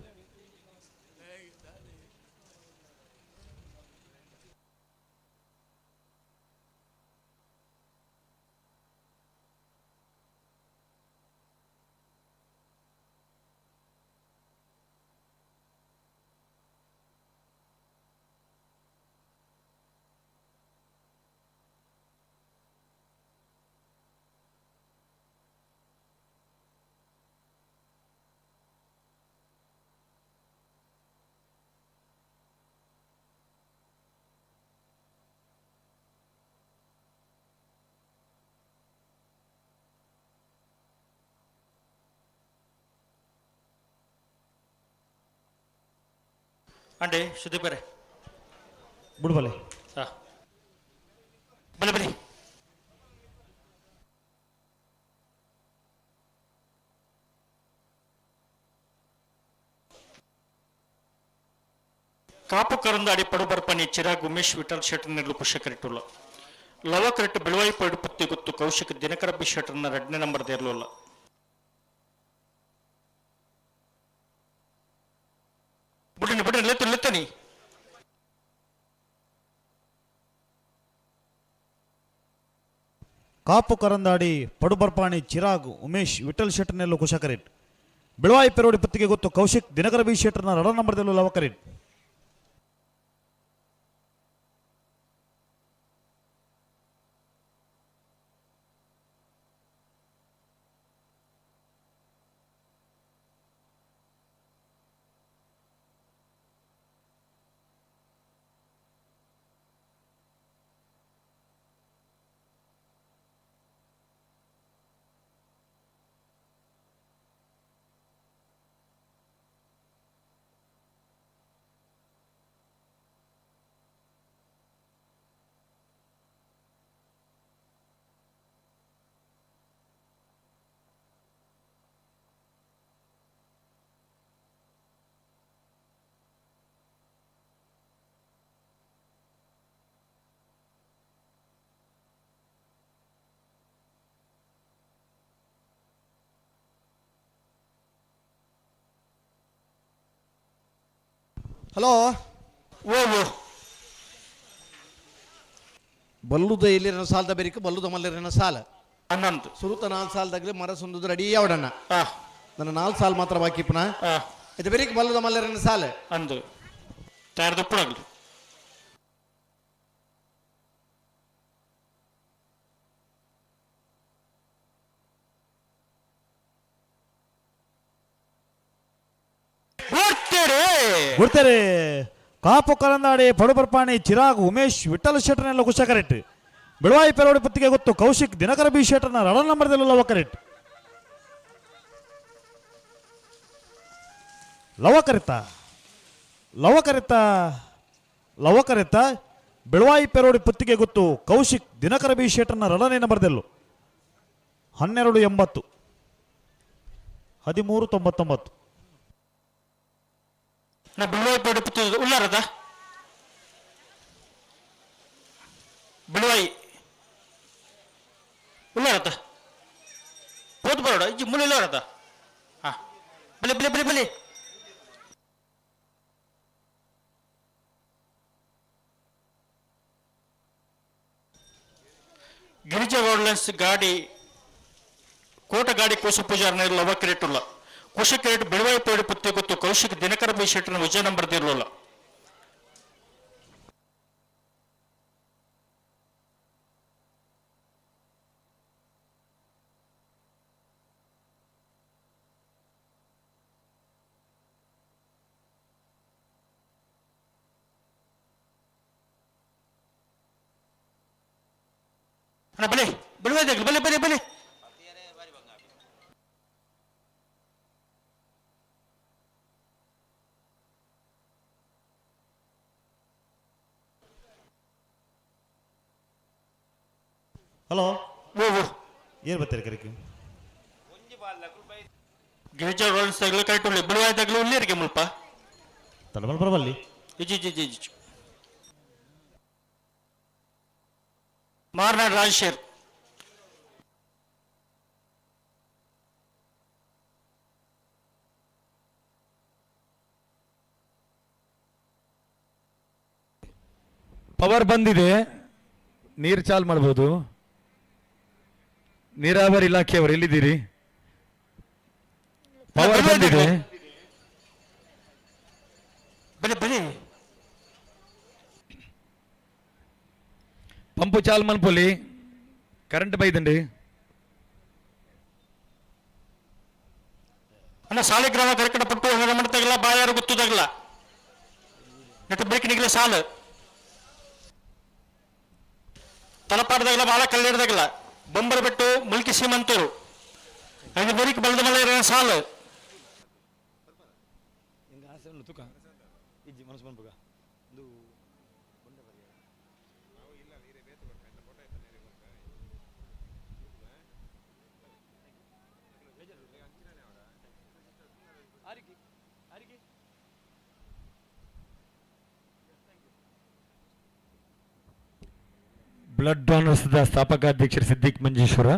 Speaker 2: ಅಂಡೆ ಸುದೀಪರೇ
Speaker 15: ಬುಡ್ಬಲೆ
Speaker 2: ಹಾಂ ಬಲೆ ಬಲೆ. ಕಾಪು ಕರಂದಾಡಿ ಪಡುಬರ್ಪನಿ ಚಿರಾಗ್ ಉಮೇಶ್ ವಿಠಲ್ ಶೆಟ್ಟರ್ ನೆರಳು ಕುಶಕರಿಟ್ಟುಲ್ಲ ಲವಕರೆಟ್ಟು ಬೆಳುವಾಯಿ ಪಡು ಪತ್ತಿ ಗೊತ್ತು ಕೌಶಿಕ್ ದಿನಕರ ಬಿ ಶೆಟ್ಟರ್ನ ಎರಡನೇ ನಂಬರ್ ದೇರ್ಲುಲ್ಲ. ಬಿಡನಿ ಬಿಡನಿ ಲೆತ್ತು ಲೆತ್ತನಿ.
Speaker 15: ಕಾಪು ಕರಂದಾಡಿ ಪಡುಬರ್ಪಾಣಿ ಚಿರಾಗ್ ಉಮೇಶ್ ವಿಠಲ್ ಶೆಟ್ಟರ್ನೆಲ್ಲು ಕುಶಕರೇಟ್ ಬೆಳವಾಯಿ ಪೆರೋಡಿ ಪತ್ತಿಗೆ ಗೊತ್ತು ಕೌಶಿಕ್ ದಿನಕರ ಬಿ ಶೆಟ್ಟರ್ನ ರಡ ನಂಬರ್ದಲ್ಲೂ ಲವಕರೇಟ್.
Speaker 16: ಹಲೋ.
Speaker 2: ಓ ಓ.
Speaker 16: ಬಲ್ಲುದ ಎಲ್ಲಿರನ ಸಾಲದ ಬೆರಿಕ ಬಲ್ಲುದ ಮಲ್ಲಿರನ ಸಾಲ.
Speaker 2: 11.
Speaker 16: ಸುರುತ 4 ಸಾಲದಾಗಲಿ ಮರ ಸುಂದದ ರೆಡಿ ಯಾವಡಣ್ಣ. ನನ್ನ 4 ಸಾಲ ಮಾತ್ರ ಬಾಕಿ ಪುನಃ. ಇದು ಬೆರಿಕ ಬಲ್ಲುದ ಮಲ್ಲಿರನ ಸಾಲ.
Speaker 2: ಅಂದು. ತಯಾರದಪ್ಪಳಾಗ್ಲಿ.
Speaker 15: ಗುರ್ತಾರೆ ಕಾಪು ಕರಂದಾಡಿ ಪಡುಪರ್ಪಾಣಿ ಚಿರಾಗ್ ಉಮೇಶ್ ವಿಠಲ್ ಶೆಟ್ಟರ್ನೆಲ್ಲ ಕುಶ ಕರೆಕ್ಟ್. ಬೆಳವಾಯಿ ಪೆರೋಡಿ ಪತ್ತಿಗೆ ಗೊತ್ತು ಕೌಶಿಕ್ ದಿನಕರ ಬಿ ಶೆಟ್ಟರ್ನ ರಡ ನಂಬರ್ದಲ್ಲ ಲವ ಕರೆಕ್ಟ್. ಲವ ಕರಿತ ಲವ ಕರಿತ ಲವ ಕರಿತ ಬೆಳವಾಯಿ ಪೆರೋಡಿ ಪತ್ತಿಗೆ ಗೊತ್ತು ಕೌಶಿಕ್ ದಿನಕರ ಬಿ ಶೆಟ್ಟರ್ನ ರಡನೇ ನಂಬರ್ದೆಲ್ಲು 12.80 13.99.
Speaker 2: ನಾ ಬಿಳುವಾಯಿ ಪೆರೋಡಿ ಪುತ್ತಿಗೆ ಉಳ್ಳಾರದ ಬಿಳುವಾಯಿ ಉಳ್ಳಾರತ ಪೋತು ಬರೋಡ ಇಜ್ಜಿ ಮುಳ್ಳು ಇಲ್ಲಾರತ. ಹಾ ಬಲೆ ಬಲೆ ಬಲೆ ಬಲೆ. ಗಿರಿಜಾ ರೋಡ್ಲೈನ್ಸ್ ಗಾಡಿ ಕೋಟ ಗಾಡಿ ಕೋಶ ಪೂಜಾರನ ಲವ ಕ್ರೇಟ್ ಉಲ್ಲ ಕೋಶ ಕ್ರೇಟ್ ಬಿಳುವಾಯಿ ಪೇಡು ಪುತ್ತೆ ಗೊತ್ತು ಕೌಶಿಕ್ ದಿನಕರ ಬಿ ಶೆಟ್ಟರ್ನ ವಿಜಯ ನಂಬರ್ ಇರಲಿಲ್ಲ. ಅಣ್ಣ ಬಲೆ ಬಿಳುವಾಯಿ ಬಲೆ ಬಲೆ ಬಲೆ.
Speaker 15: ಹಲೋ.
Speaker 2: ಓ ಓ.
Speaker 15: ಏನು ಬರ್ತೀರಿ ಕರಿಕೆ?
Speaker 2: ಗಿರಿಜಾ ರೋಡ್ಲೈನ್ಸ್ ತಗಲು ಕರೆಕ್ಟ್ ಉಳ್ಳಿ ಬಿಳುವಾಯಿ ತಗಲು ಉಳ್ಳೇರಿಗೆ ಮುಲ್ಪ
Speaker 15: ತಡಮಲ್ ಬರಬಲ್ಲಿ.
Speaker 2: ಇಜಿ ಇಜಿ ಇಜಿ ಇಜಿ. ಮಾರ್ನಾಡ್ ರಾಜಶೇರ್.
Speaker 9: ಪವರ್ ಬಂದಿದೆ, ನೀರು ಚಾಲು ಮಾಡ್ಬೋದು. ನೀರಾವರಿ ಇಲಾಖೆಯವರು ಎಲ್ಲಿದ್ದೀರಿ? ಪವರ್ ಬಂದಿದೆ.
Speaker 2: ಬಲೆ ಬಲೆ.
Speaker 9: పంపు చాలు మన్పొలి ಕರೆಂಟ್ ಬೈದಂడి.
Speaker 2: ಅಣ್ಣ ಸಾಲಿಗ್ರಾಮ ಕರ್ಕಡ ಪಟ್ಟು ಮಾಡ್ತಾಗಲ್ಲ ಬಾಯಾರು ಗೊತ್ತದಾಗಲ್ಲ ನೆಟ್ ಬೇಕ್ ನಿಗಲ ಸಾಲು ತಲಪಾಡ್ದಾಗಲ್ಲ ಬಾಳ ಕಲ್ಲಿಡ್ದಾಗಲ್ಲ ಬೊಂಬರ್ ಬಿಟ್ಟು ಮುಲ್ಕಿ ಸೀಮಂತೂರು ಐದು ಬೇರಿಕ್ ಬಲದ ಮಲೆ ಸಾಲು.
Speaker 9: ಬ್ಲಡ್ ಡೋನರ್ಸ್ ಸ್ಥಾಪಕಾಧ್ಯಕ್ಷರು ಸಿದ್ದಿಕ್ ಮಂಜೇಶ್ವರ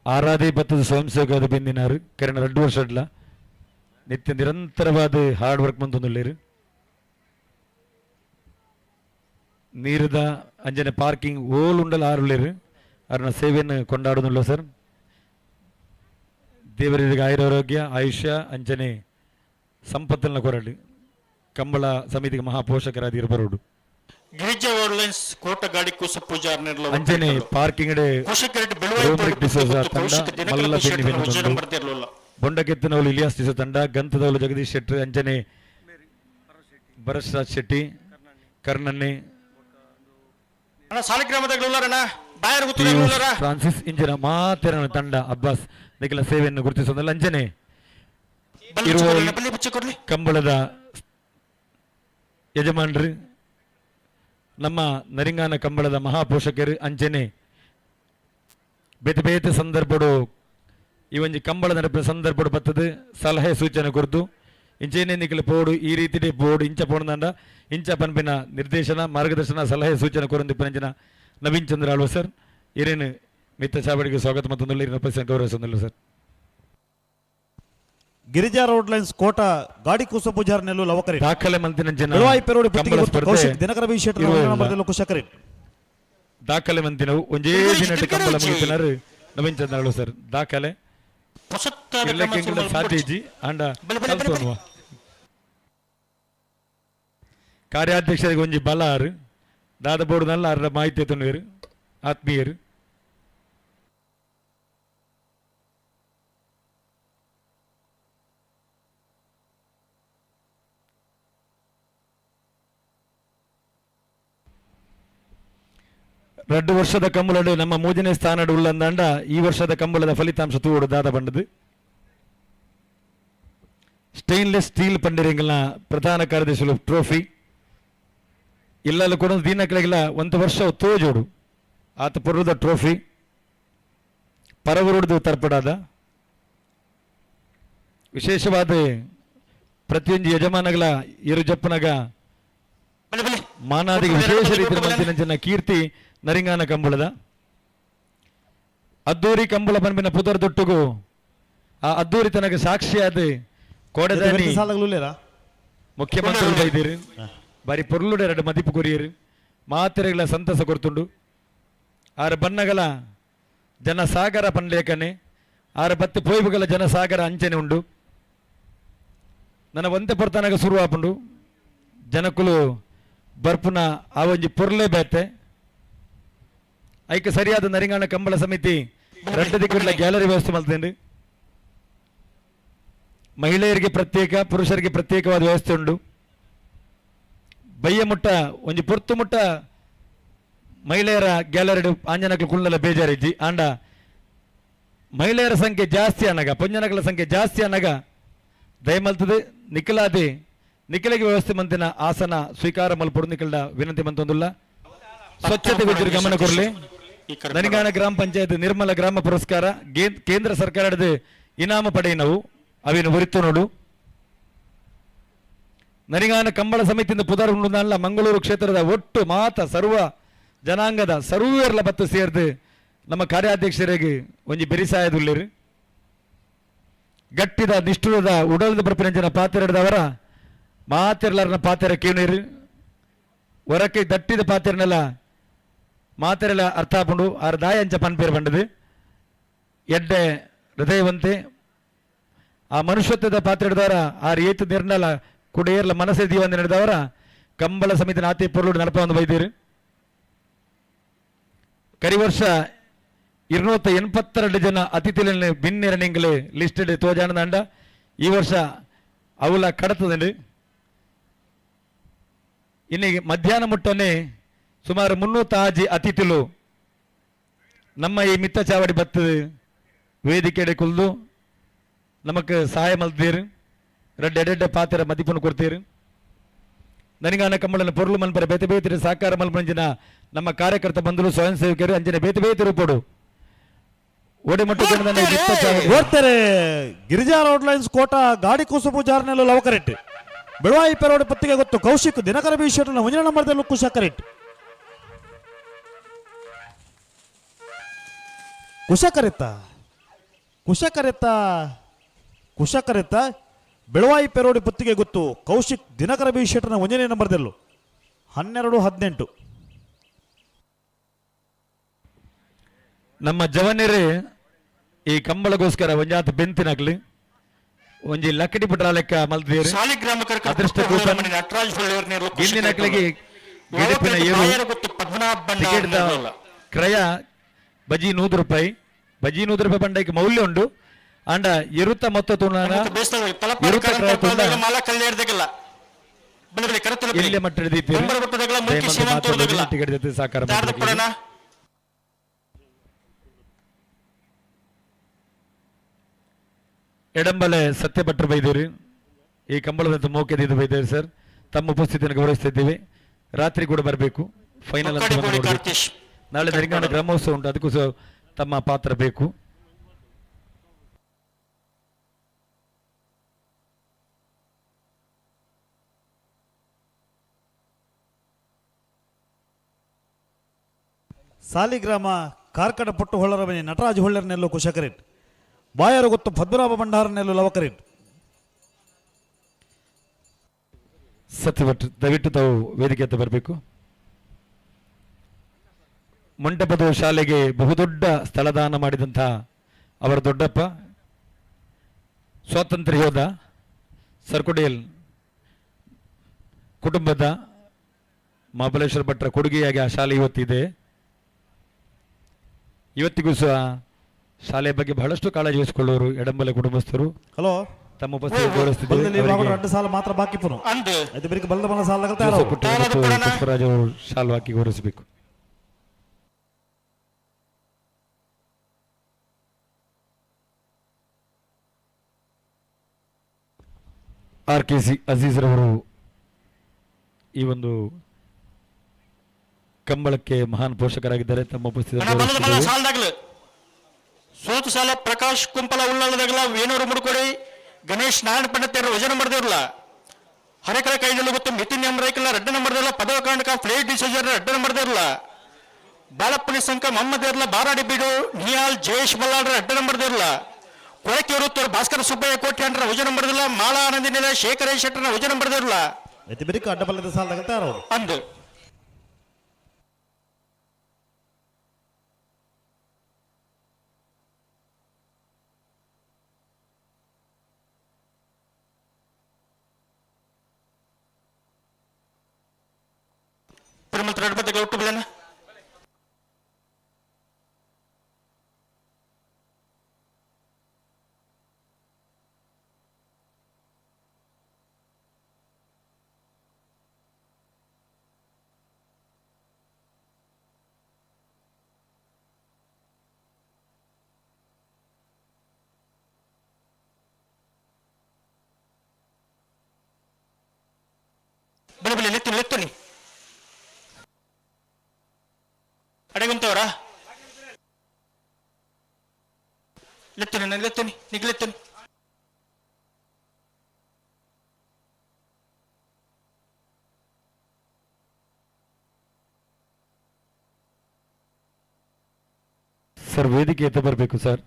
Speaker 9: ಆರಾಧಿ ಬತ್ತದ ಸ್ವಯಂ ಸೇವಕ ಬೆಂದಿನಾರು ಕರೆನ 2 ವರ್ಷ ಅಡ್ಲ ನಿತ್ಯ ನಿರಂತರವಾದ ಹಾರ್ಡ್ ವರ್ಕ್ ಮಂತೊಂದುಲ್ಲೇರು. ನೀರುದ ಅಂಜನೆ ಪಾರ್ಕಿಂಗ್ ಓಲ್ ಉಂಡಲ ಆರುಳ್ಳೇರು ಅರ್ನ ಸೇವೆಯನ್ನು ಕೊಂಡಾಡುದಿಲ್ಲ ಸರ್. ದೇವರಿಗೆ ಆಯುರಾರೋಗ್ಯ ಆಯುಷ್ಯ ಅಂಜನೆ ಸಂಪತ್ತನ್ನ ಕೊರಡು ಕಂಬಳ ಸಮಿತಿಗೆ ಮಹಾಪೋಷಕರಾದಿರು ಬರೋಡು.
Speaker 2: ಗಿರಿಜಾ ರೋಡ್ಲೈನ್ಸ್ ಕೋಟ ಗಾಡಿ ಕೂಸ ಪೂಜಾರ್
Speaker 9: ಅಂಜನೆ ಪಾರ್ಕಿಂಗ್ ಮಲ್ಲ ಬೊಂಡಕೆತ್ತಿನವಳು ಇಲಿಯಾಸ್ ದಿಸ ತಂಡ ಗಂತದವಳು ಜಗದೀಶ್ ಶೆಟ್ಟಿ ಅಂಜನೆ ಭರತ್ರಾಜ್ ಶೆಟ್ಟಿ ಕರ್ಣನ್ನೆ ಫ್ರಾನ್ಸಿಸ್ ಇಂಜಿನ ಮಾತೆರನ ತಂಡ ಅಬ್ಬಾಸ್ ನಿಖಿಲ ಸೇವೆಯನ್ನು ಗುರುತಿಸುವುದಲ್ಲ ಅಂಜನೆ ಇರುವ ಕಂಬಳದ ಯಜಮಾನರು ನಮ್ಮ ನರಿಂಗಾನ ಕಂಬಳದ ಮಹಾಪೋಷಕರು ಅಂಜನೆ ಬೇತೆ ಬೇತೆ ಸಂದರ್ಭಡು ಈ ಒಂಜಿ ಕಂಬಳ ನಡಪಿನ ಸಂದರ್ಭಡು ಬತ್ತದು ಸಲಹೆ ಸೂಚನೆ ಕೊರ್ದು ಇಂಚೇನೆ ನಿಖಿಲ ಪೋಡು ಈ ರೀತಿ ಪೋಡು ಇಂಚ ಪೋಣದಂಡ ಇಂಚ ಪನ್ಪಿನ ನಿರ್ದೇಶನ ಮಾರ್ಗದರ್ಶನ ಸಲಹೆ ಸೂಚನೆ ಕೊರಂದಿಪ್ಪನಂಚಿನ ನವೀನ್ ಚಂದ್ರ ಆಳ್ವ ಸರ್ ಇರೇನು ಮಿತ್ತ ಚಾವಡಿಗೆ ಸ್ವಾಗತ ಮತ್ತು ಗೌರವಿಸೊಂದಿಲ್ಲ sir.
Speaker 15: Girija road lines Kota ಗಾಡಿ ಕೂಸ ಪೂಜಾರ್ ನೆಲ್ಲು ಲವಕರೇಟ್.
Speaker 9: ದಾಖಲೆ ಮಂತಿನ ಜನ
Speaker 15: ಬೆಳವಾಯಿ ಪೆರೋಡಿ ಪುತ್ತಿಗೆ
Speaker 9: ಕಂಬಳ
Speaker 15: ಗುತ್ತು
Speaker 9: ಸ್ಪರ್ಧೆ
Speaker 15: ಕೌಶಿಕ್ ದಿನಕರ ಬಿ ಶೆಟ್ಟರ್
Speaker 9: ಇರುವ ಇಲ್ಲ.
Speaker 15: ನಂಬರ್ದಲ್ಲೂ ಕುಶಕರೇಟ್.
Speaker 9: ದಾಖಲೆ ಮಂತಿನವು ಒಂಜೇ ದಿನಟ್ ಕಂಬಳ ಮುಗಿತಿನಾರು ನವೀನ್ ಚಂದ್ರಳು ಸರ್ ದಾಖಲೆ ಇರ್ಲಿಕ್ಕೆ ಎಂಕಲ್ನ ಸಾಧ್ಯ ಇಜ್ಜಿ ಆಂಡ ಕಲ್ತೊನುವ. ಕಾರ್ಯಾಧ್ಯಕ್ಷರಿಗೆ ಒಂಜಿ ಬಲ ಆರು ದಾದ ಬೋರ್ಡ್ನಲ್ಲ ಅರ್ಧ ಮಾಹಿತಿ ತುನುವೇರು ಆತ್ಮೀಯರು. ರಡ್ಡು ವರ್ಷದ ಕಂಬಳಡು ನಮ್ಮ ಮೂಜನೇ ಸ್ಥಾನಡು ಉಳ್ಳಂದಾಂಡ ಈ ವರ್ಷದ ಕಂಬಳದ ಫಲಿತಾಂಶ ತೂಡು ದಾದ ಬಂಡದು. ಸ್ಟೈನ್ಲೆಸ್ ಸ್ಟೀಲ್ ಪಂಡಿರಿಂಗಲ್ನ ಪ್ರಧಾನ ಕಾರ್ಯದರ್ಶಿಗಳು ಟ್ರೋಫಿ ಇಲ್ಲಲ್ಲ ಕೂಡ ದೀನಕ್ಲೆಗಿಲ್ಲ ಒಂದು ವರ್ಷ ತೋಜೋಡು ಆತ ಪೊರ್ಲದ ಟ್ರೋಫಿ ಪರವರುಡ್ದು ತರ್ಪಡಾದ ವಿಶೇಷವಾದ ಪ್ರತಿಯೊಂದು ಯಜಮಾನಗಳ ಇರು ಜಪ್ಪನಗ ಮಾನಾದಿಗೆ ವಿಶೇಷ ರೀತಿಯ ಮಂತಿನಂಚಿನ ಕೀರ್ತಿ ನರಿಂಗಾನ ಕಂಬಳದ ಅದ್ದೂರಿ ಕಂಬಳ ಪನ್ಪಿನ ಪುದರ್ ದೊಟ್ಟುಗು ಆ ಅದ್ದೂರಿ ತನಗೆ ಸಾಕ್ಷಿಯಾದ ಕೋಡದಾನಿ ಮುಖ್ಯಮಂತ್ರಿ ಬೈದಿರು ಬಾರಿ ಪೊರ್ಲುಡೆ ಎರಡು ಮದಿಪು ಕೊರಿಯರು ಮಾತೆರೆಗಳ ಸಂತಸ ಕೊರ್ತುಂಡು ಆರ ಬನ್ನಗಲ ಜನಸಾಗರ ಪನ್ಲೇಖನೆ ಆರ ಬತ್ತು ಪೋಯ್ಬುಗಳ ಜನಸಾಗರ ಅಂಚನೆ ಉಂಡು. ನನ್ನ ಒಂತೆ ಪೊರ್ತನಗ ಶುರುವಾಪುಂಡು ಜನಕುಲು ಬರ್ಪುನ ಆ ಒಂಜಿ ಪೊರ್ಲೆ ಬೇತೆ ಐಕ್ ಸರಿಯಾದ ನರಿಂಗಾಣ ಕಂಬಳ ಸಮಿತಿ ರಡ್ಡ ದಿಕ್ಕುಡ್ಲ ಗ್ಯಾಲರಿ ವ್ಯವಸ್ಥೆ ಮಲ್ತೇನೆ. ಮಹಿಳೆಯರಿಗೆ ಪ್ರತ್ಯೇಕ ಪುರುಷರಿಗೆ ಪ್ರತ್ಯೇಕವಾದ ವ್ಯವಸ್ಥೆ ಉಂಡು. ಬಯ್ಯ ಮುಟ್ಟ ಒಂಜಿ ಪೊರ್ತು ಮುಟ್ಟ ಮಹಿಳೆಯರ ಗ್ಯಾಲರಿ ಆಂಜನಕ್ಲು ಕುಳ್ಳಲ ಬೇಜಾರಿಜ್ಜಿ ಆಂಡ ಮಹಿಳೆಯರ ಸಂಖ್ಯೆ ಜಾಸ್ತಿ ಅನಗ ಪೊಂಜನಕಲ ಸಂಖ್ಯೆ ಜಾಸ್ತಿ ಅನಗ ದಯಮಲ್ತದೆ ನಿಖಲಾದೆ ನಿಖಲಿಗೆ ವ್ಯವಸ್ಥೆ ಮಂತಿನ ಆಸನ ಸ್ವೀಕಾರ ಮಲ್ಪೊಡು ನಿಖಲ್ಡ ವಿನಂತಿ ಮಂತೊಂದುಲ್ಲ. ಸ್ವಚ್ಛತೆ ಗುಜ್ಜರು ಗಮನ ಕೊರಲಿ. ನನಿಗಾಣ ಗ್ರಾಮ ಪಂಚಾಯತ್ ನಿರ್ಮಲ ಗ್ರಾಮ ಪುರಸ್ಕಾರ ಕೇಂದ್ರ ಸರ್ಕಾರದ ಇನಾಮ ಪಡೆಯಿನವು ಅವಿನ ಒರಿತು ನೋಡು. ನರಿಗಾನ ಕಂಬಳ ಸಮಿತಿಯಿಂದ ಪುದರ್ ಉಂಡುನಲ್ಲ ಮಂಗಳೂರು ಕ್ಷೇತ್ರದ ಒಟ್ಟು ಮಾತ ಸರ್ವ ಜನಾಂಗದ ಸರ್ವೇರ್ಲ ಬತ್ತು ಸೇರ್ದು ನಮ್ಮ ಕಾರ್ಯಾಧ್ಯಕ್ಷರಿಗೆ ಒಂಜಿ ಬೆರಿಸಾಯದುಲ್ಲೇರು. ಗಟ್ಟಿದ ನಿಷ್ಠುರದ ಉಡಲ್ದ ಬರ್ಪಿನಂಚಿನ ಪಾತೆರದವರ ಮಾತೆರ್ಲಾರನ ಪಾತೆರ ಕೇಣಿರು ಹೊರಕ್ಕೆ ದಟ್ಟಿದ ಪಾತೆರನೆಲ್ಲ ಮಾತೆರೆಲ್ಲ ಅರ್ಥ ಆಪುಂಡು ಆರ್ ದಾಯ ಅಂಚ ಪನ್ಪೇರು ಬಂಡದು ಎಡ್ಡೆ ಹೃದಯವಂತೆ ಆ ಮನುಷ್ಯತ್ವದ ಪಾತ್ರ ಹಿಡಿದವರ ಆರ್ ಏತು ನಿರ್ನಲ ಕುಡಿಯರ್ಲ ಮನಸ್ಸೇ ದೀವಂದ ನಡೆದವರ ಕಂಬಳ ಸಮಿತಿ ನಾತಿ ಪೊರ್ಲುಡು ನಡಪ ಒಂದು ಬೈದಿರು. ಕರಿ ವರ್ಷ 282 ಜನ ಅತಿಥಿಗಳನ್ನು ಬಿನ್ನೆರಣಿಂಗ್ಲು ಲಿಸ್ಟೆಡ್ ತೋಜಾನದಂಡ ಈ ವರ್ಷ ಅವಲ ಕಡತದಂಡು. ಇನ್ನಿಗೆ ಮಧ್ಯಾಹ್ನ ಮುಟ್ಟನೆ ಸುಮಾರು 306 ಅತಿಥಿಲು ನಮ್ಮ ಈ ಮಿತ್ತ ಚಾವಡಿ ಬತ್ತದ ವೇದಿಕೆಡೆ ಕುಲ್ದು ನಮಕ್ ಸಹಾಯ ಮಲ್ತೀರು ರಡ್ಡೆ ಎಡೆಡ್ಡೆ ಪಾತ್ರ ಮದಿಪನ್ನು ಕೊಡ್ತೀರು. ನನಗಾನ ಕಂಬಳನ ಪೊರ್ಲು ಮನ್ಪರ ಬೇತೆ ಬೇತೆ ಸಹಕಾರ ಮಲ್ಪಂಜಿನ ನಮ್ಮ ಕಾರ್ಯಕರ್ತ ಬಂಧುಲು ಸ್ವಯಂ ಸೇವಕರು ಅಂಜನೆ ಬೇತೆ ಬೇತೆ ರೂಪಡು ಓಡೆ ಮಟ್ಟ
Speaker 15: ಓಡ್ತಾರೆ. ಗಿರಿಜಾ ರೋಡ್ ಲೈನ್ಸ್ ಕೋಟ ಗಾಡಿ ಕುಸುಬು ಜಾರ್ನೆಲ್ಲ ಲವಕರೆಟ್ ಬೆಳವಾಯಿ ಪೆರೋಡ್ ಪತ್ತಿಗೆ ಗೊತ್ತು ಕೌಶಿಕ್ ದಿನಕರ ಬಿ ಶೆಟ್ಟರ್ನ ಮುಂದಿನ ನಂಬರ್ದಲ್ಲೂ ಕುಶಕರೆಟ್ ಕುಶಕರೆತ್ತ ಕುಶಕರೆತ್ತ ಕುಶಕರೆತ್ತ ಬೆಳವಾಯಿ ಪೆರೋಡಿ ಪತ್ತಿಗೆ ಗೊತ್ತು ಕೌಶಿಕ್ ದಿನಕರ ಬಿ ಶೆಟ್ಟರ್ನ ಒಂದನೇ ನಂಬರ್ದಲ್ಲೂ 12-18.
Speaker 9: ನಮ್ಮ ಜವನರೇ ಈ ಕಂಬಳಗೋಸ್ಕರ ಒಂಜಾತ ಬೆಂತಿನಾಗ್ಲಿ ಒಂಜಿ ಲಕ್ಕಡಿ ಪುಟ್ರ ಲೆಕ್ಕ ಮಲ್ದಿರು
Speaker 2: ಸಾಲಿಗ್ರಾಮ
Speaker 9: ಅದೃಷ್ಟ ಕೂಪನ್ ಗಿಲ್ಲಿನಕ್ಲಿಗೆ ಗಿಡಪಿನ ಏರು ಟಿಕೆಟ್ ಕ್ರಯ ಬಜಿ 100 ರೂಪಾಯಿ ಬಜಿ 100 ರೂಪಾಯಿ ಬಂಡಕ್ಕೆ ಮೌಲ್ಯ ಉಂಡು ಅಂಡ ಎರುತ್ತ ಮೊತ್ತ ತುಣಾನ ಎರುತ್ತ ಕ್ರಯ ತುಂಡ ಎಲ್ಲಿ ಮಟ್ಟ ಹಿಡಿದಿದ್ದೀರಿ ಟಿಕೆಟ್ ಜೊತೆ ಸಹಕಾರ ಮಾಡ್ಲಿಕ್ಕೆ. ಎಡಂಬಲೆ ಸತ್ಯಭಟ್ರು ಬೈದಿರಿ ಈ ಕಂಬಳದಂತ ಮೋಕೆದಿದ್ದು ಬೈದೇರಿ ಸರ್ ತಮ್ಮ ಉಪಸ್ಥಿತಿಯನ್ನು ಗೌರವಿಸ್ತಿದ್ದೀವಿ. ರಾತ್ರಿ ಕೂಡ ಬರಬೇಕು ಫೈನಲ್ ಅಂತ ಬಂದು ನೋಡ್ಬೇಕು. ನಾಳೆ ತೆಲಂಗಾಣ ಗ್ರಾಮೋತ್ಸವ ಉಂಟು, ಅದಕ್ಕೂ ಸಹ ತಮ್ಮ ಪಾತ್ರ ಬೇಕು.
Speaker 15: ಸಾಲಿಗ್ರಾಮ ಕಾರ್ಕಡ ಪೊಟ್ಟು ಹೊಳ್ಳರ ಮನೆ ನಟರಾಜ ಹೊಳ್ಳರನೆಲ್ಲೋ ಕುಶಕರೇಟ್ ಬಾಯರು ಗೊತ್ತು ಪದ್ಮನಾಭ ಭಂಡಾರನೆಲ್ಲೋ ಲವಕರೇಟ್.
Speaker 9: ಸತ್ಯಭಟ್ ದಯವಿಟ್ಟು ತಾವು ವೇದಿಕೆ ಹತ್ರ ಬರಬೇಕು. ಮಂಟಪದ ಶಾಲೆಗೆ ಬಹುದೊಡ್ಡ ಸ್ಥಳದಾನ ಮಾಡಿದಂಥ ಅವರ ದೊಡ್ಡಪ್ಪ ಸ್ವಾತಂತ್ರ್ಯ ಯೋಧ ಸರ್ಕೊಡಿಯಲ್ ಕುಟುಂಬದ ಮಹಾಬಲೇಶ್ವರ ಭಟ್ರ ಕೊಡುಗೆಯಾಗಿ ಆ ಶಾಲೆ ಇವತ್ತಿದೆ. ಇವತ್ತಿಗೂ ಸಹ ಶಾಲೆಯ ಬಗ್ಗೆ ಬಹಳಷ್ಟು ಕಾಳಜಿ ವಹಿಸಿಕೊಳ್ಳುವರು ಎಡಂಬಲ ಕುಟುಂಬಸ್ಥರು.
Speaker 15: ಹಲೋ
Speaker 9: ತಮ್ಮ ಉಪಸ್ಥಿತಿ ಗೌರವಿಸುತ್ತಿದ್ದೇವೆ.
Speaker 15: ಬಲ್ದಲ್ಲಿ
Speaker 9: ಅವರಿಗೆ
Speaker 15: ಬಾಗುಡು ರಡ್ಡು ಸಾಲ ಮಾತ್ರ ಬಾಕಿ ಪುನು
Speaker 2: ಅಂದು
Speaker 15: ಐತೆ ಬೆರಿಕ್ ಬಲ್ದ ಮಲ್ಲ ಸಾಲ
Speaker 9: ಜೋಸೆಫ್ ಪುಟ್ಟ ಮತ್ತು ಪುಷ್ಪರಾಜ್ ಅವರು ಶಾಲು ಹಾಕಿ ಗೌರವಿಸಬೇಕು. ಆರ್ ಕೆ ಸಿ ಅಜೀಜ್ ರವರು ಈ ಒಂದು ಕಂಬಳಕ್ಕೆ ಮಹಾನ್ ಪೋಷಕರಾಗಿದ್ದಾರೆ. ತಮ್ಮ ಉಪಸ್ಥಿತಿ ಗೌರವಿಸುತ್ತಿದ್ದೇವೆ.
Speaker 2: ಸಾಲದಾಗಲು ಸೋತು ಸಾಲ ಪ್ರಕಾಶ್ ಕುಂಪಲ ಉಳ್ಳಾಲದಾಗಲ ವೇಣೂರು ಮುಡುಕೊಡಿ ಗಣೇಶ್ ನಾರಾಯಣ ಪಂಡಿತರು ವಜನ ಮಾಡಿದಿರಲ್ಲ. ಹರೇಕರ ಕೈದಲ್ಲಿ ಗೊತ್ತು ಮಿಥುನ್ ಎಂ ರೈಕಲ್ಲ ರಡ್ಡ ನಂಬರ್ದಿಲ್ಲ. ಪದವ ಕರ್ನಾಟಕ ಫ್ಲೇಟ್ ಡಿಸೈಜರ್ ರಡ್ಡ ನಂಬರ್ದಿರಲ್ಲ. ಬಾಲಪ್ಪನಿ ಸಂಕ ಮೊಹಮ್ಮದ್ ಇರ್ಲ ಬಾರಾಡಿ ಬೀಡು ನಿಯಾಲ್ ಜಯೇಶ್ ಬಲ್ಲಾಳ್ರ ರಡ್ಡ ನಂಬರ್ದಿರಲ್ಲ. ಕೊಳಕೆಯವರು ಭಾಸ್ಕರ ಸುಬ್ಬಯ್ಯ ಕೋಟಿ ಅಂಡ್ರ ವಜನ ಮಾಡಿದಿಲ್ಲ. ಮಾಲಾ ಆನಂದಿನಿಲ ಶೇಖರ ಶೆಟ್ಟರ್ನ ವಜನ ಮಾಡಿದಿರಲ್ಲ.
Speaker 15: ಐತೆ ಬೆರಿಕ್ ಅಡ್ಡ ಬಲ್ಲದ ಸಾಲ ತಯಾರವರು
Speaker 2: ಅಂದು ತಿರುಮಲ ರಡ್ಬತ್ತೆ ಒಟ್ಟು ಬಿಡೋಣ. ಬಲೆ ಬಲೆ ಲೆತ್ತುನಿ ಲೆತ್ತುನಿ ಅಡೆಗುಂತವರಾ ಲೆತ್ತುನಿ ನಾನು ಲೆತ್ತುನಿ ನಿಗ್ಲೆತ್ತುನಿ.
Speaker 9: ಸರ್ ವೇದಿಕೆ ಎತ್ತ ಬರಬೇಕು ಸರ್.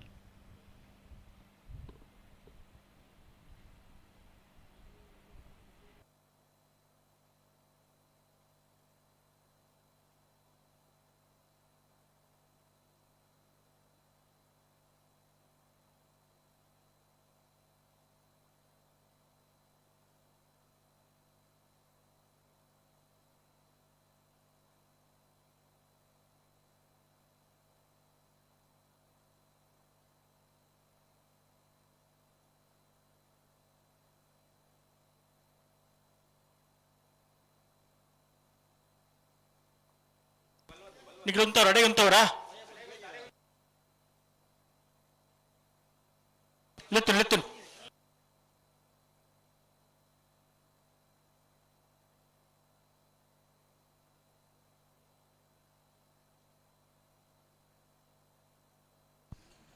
Speaker 2: ನಿಗ್ಲು ಉಂತವ್ರ ಅಡೆಗೆ ಉಂತವ್ರಾ ಲೆತ್ತುನಿ ಲೆತ್ತುನಿ.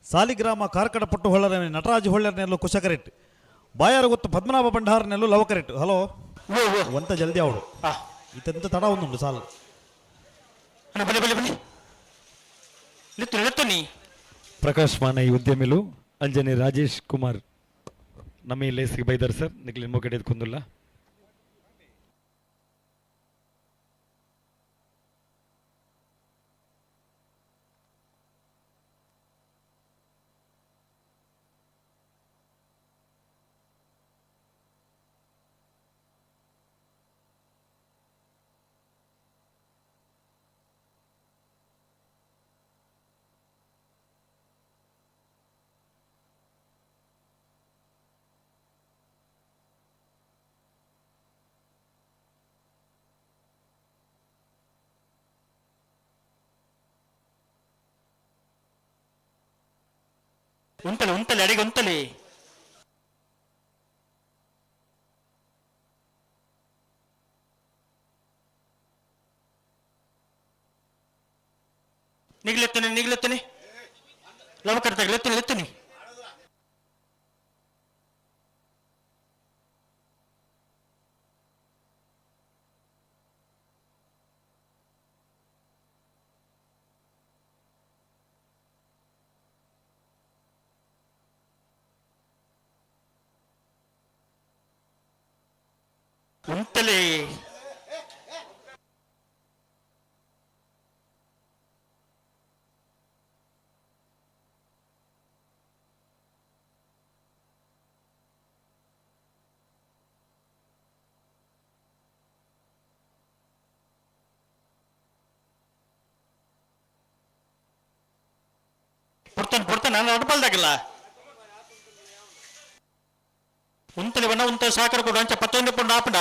Speaker 15: ಸಾಲಿಗ್ರಾಮ ಕಾರ್ಕಡ ಪಟ್ಟು ಹೊಳ್ಳರ ನಟರಾಜ ಹೊಳ್ಳರ್ನೆಲ್ಲು ಕುಶಕರೆಟ್ ಬಾಯಾರು ಗೊತ್ತು ಪದ್ಮನಾಭ ಭಂಡಾರನೆಲ್ಲು ಲವಕರೆಟ್. ಹಲೋ ಒಂತ ಜಲ್ದಿ ಅವಳು ಇತ್ತೆಂತ ತಡ ಒಂದುಂಟು ಸಾಲು.
Speaker 2: ಅಣ್ಣ ಬಲೆ ಬಲೆ ಬಲೆ ಲೆತ್ತುನಿ ಲೆತ್ತುನಿ.
Speaker 9: ಪ್ರಕಾಶ್ ಮಾನ ಈ ಉದ್ಯಮಿಲು ಅಂಜನೆ ರಾಜೇಶ್ ಕುಮಾರ್ ನಮ್ಮ ಈ ಲೇಸಿಗೆ ಬೈದಾರ್ ಸರ್. ನಿಕ್ಲಿ ಮೊಗಡೆ ಕುಂದುಲ್ಲ.
Speaker 2: ಉಂಟಲೆ ಉಂಟಲೆ ಅಡಿಗೆ ಉಂಟಲೆ. ನಿಗ್ಲೆತ್ತನೆ ನಿಗ್ಲೆತ್ತನೆ ಲವಕರ್ತಾಗ ಲೆತ್ತನೆ ಲೆತ್ತನೆ. ಉಂತಲೆ ಪುಡ್ತಾನೆ ಪುಡ್ತಾನೆ ನಾನು ಅಡ್ಬಲ್ದಾಗಿಲ್ಲ ಉಂತಲೆ ಬಣ್ಣ ಉಂತ ಸಾಕರ ಕೊಡು ಅಂಚ ಪತ್ತೊಂದು ಪುಂಡು ಆಪಂಡ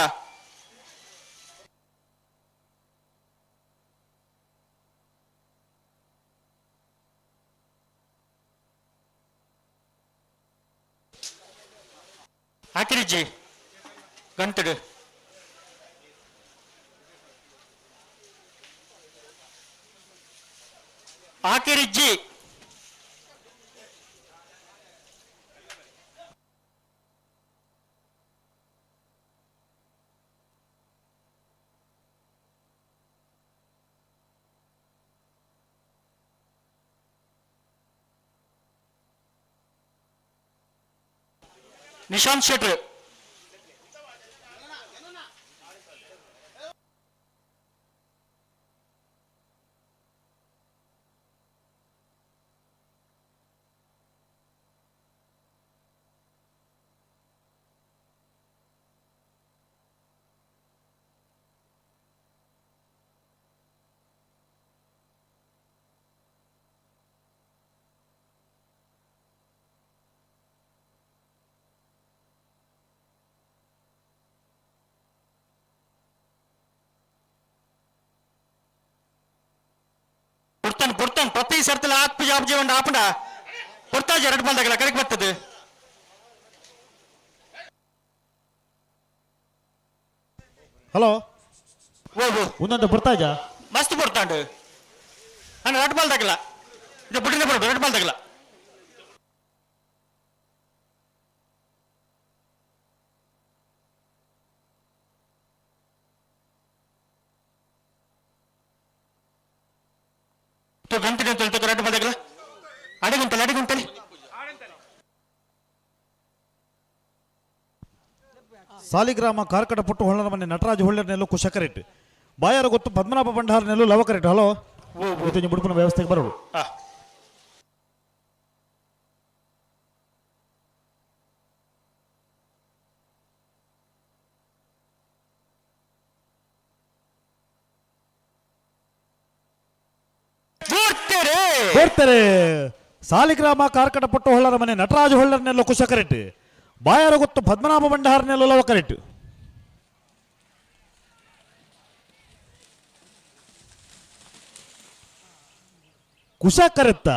Speaker 2: ಹಾಕಿರಿಜ್ಜಿ ಗಂಟಡು ಹಾಕಿರಿಜ್ಜಿ. ನಿಶಾಂತ್ ಶೆಟ್ರು. ಪುಡ್ತಾನೆ ಪುಡ್ತಾನೆ ಪ್ರತಿ ಸರ್ತಿಲ ಆತ್ಮ ಜಾಬ್ ಜೀವನ ಆಪಂಡ ಪುಡ್ತಾಜ್ ಎರಡು ಬಂದಾಗಲ್ಲ ಕರೆಕ್ಟ್ ಬರ್ತದೆ.
Speaker 15: ಹಲೋ, ಒಂದೊಂದು ಪುರ್ತಾಜ
Speaker 2: ಮಸ್ತ್ ಪುಡ್ತಾಂಡು ನಾನು ರಡ್ ಬಾಲ್ದಾಗಲ್ಲ ಇದು ಬುಟ್ಟಿನ ಬರೋದು ರಡ್ ಬಾಲ್ದಾಗಲ್ಲ. ಗಂಟೆ ಅಂತ ರಡ್ ಬಾಲ್ದಾಗಲ್ಲ ಅಡಿಗುಂಟಲಿ ಅಡಿಗುಂಟಲಿ.
Speaker 15: ಸಾಲಿಗ್ರಾಮ ಕಾರ್ಕಟ ಪುಟ್ಟು ಹೊಳ್ಳನ ಮನೆ ನಟರಾಜ ಹೊಳ್ಳರ್ನೆಲ್ಲು ಕುಶಕರೆಟ್ ಬಾಯಾರ ಗೊತ್ತು ಪದ್ಮನಾಭ ಭಂಡಾರನೆಲ್ಲು ಲವಕರೆಟ್. ಹಲೋ, ಇದು ಬುಡುಪನ ವ್ಯವಸ್ಥೆಗೆ ಬರೋದು. ಬರ್ತಾರೆ. ಸಾಲಿಗ್ರಾಮ ಕಾರ್ಕಟ ಪುಟ್ಟು ಹೊಳ್ಳರ ಮನೆ ನಟರಾಜ ಹೊಳ್ಳರ್ನೆಲ್ಲು ಕುಶಕರೆಟ್ ಬಾಯಾರ ಗೊತ್ತು ಪದ್ಮನಾಭ ಭಂಡಾರನೆಲ್ಲು ಲವಕರೆಟ್. ಕುಶ ಕರೆತ್ತ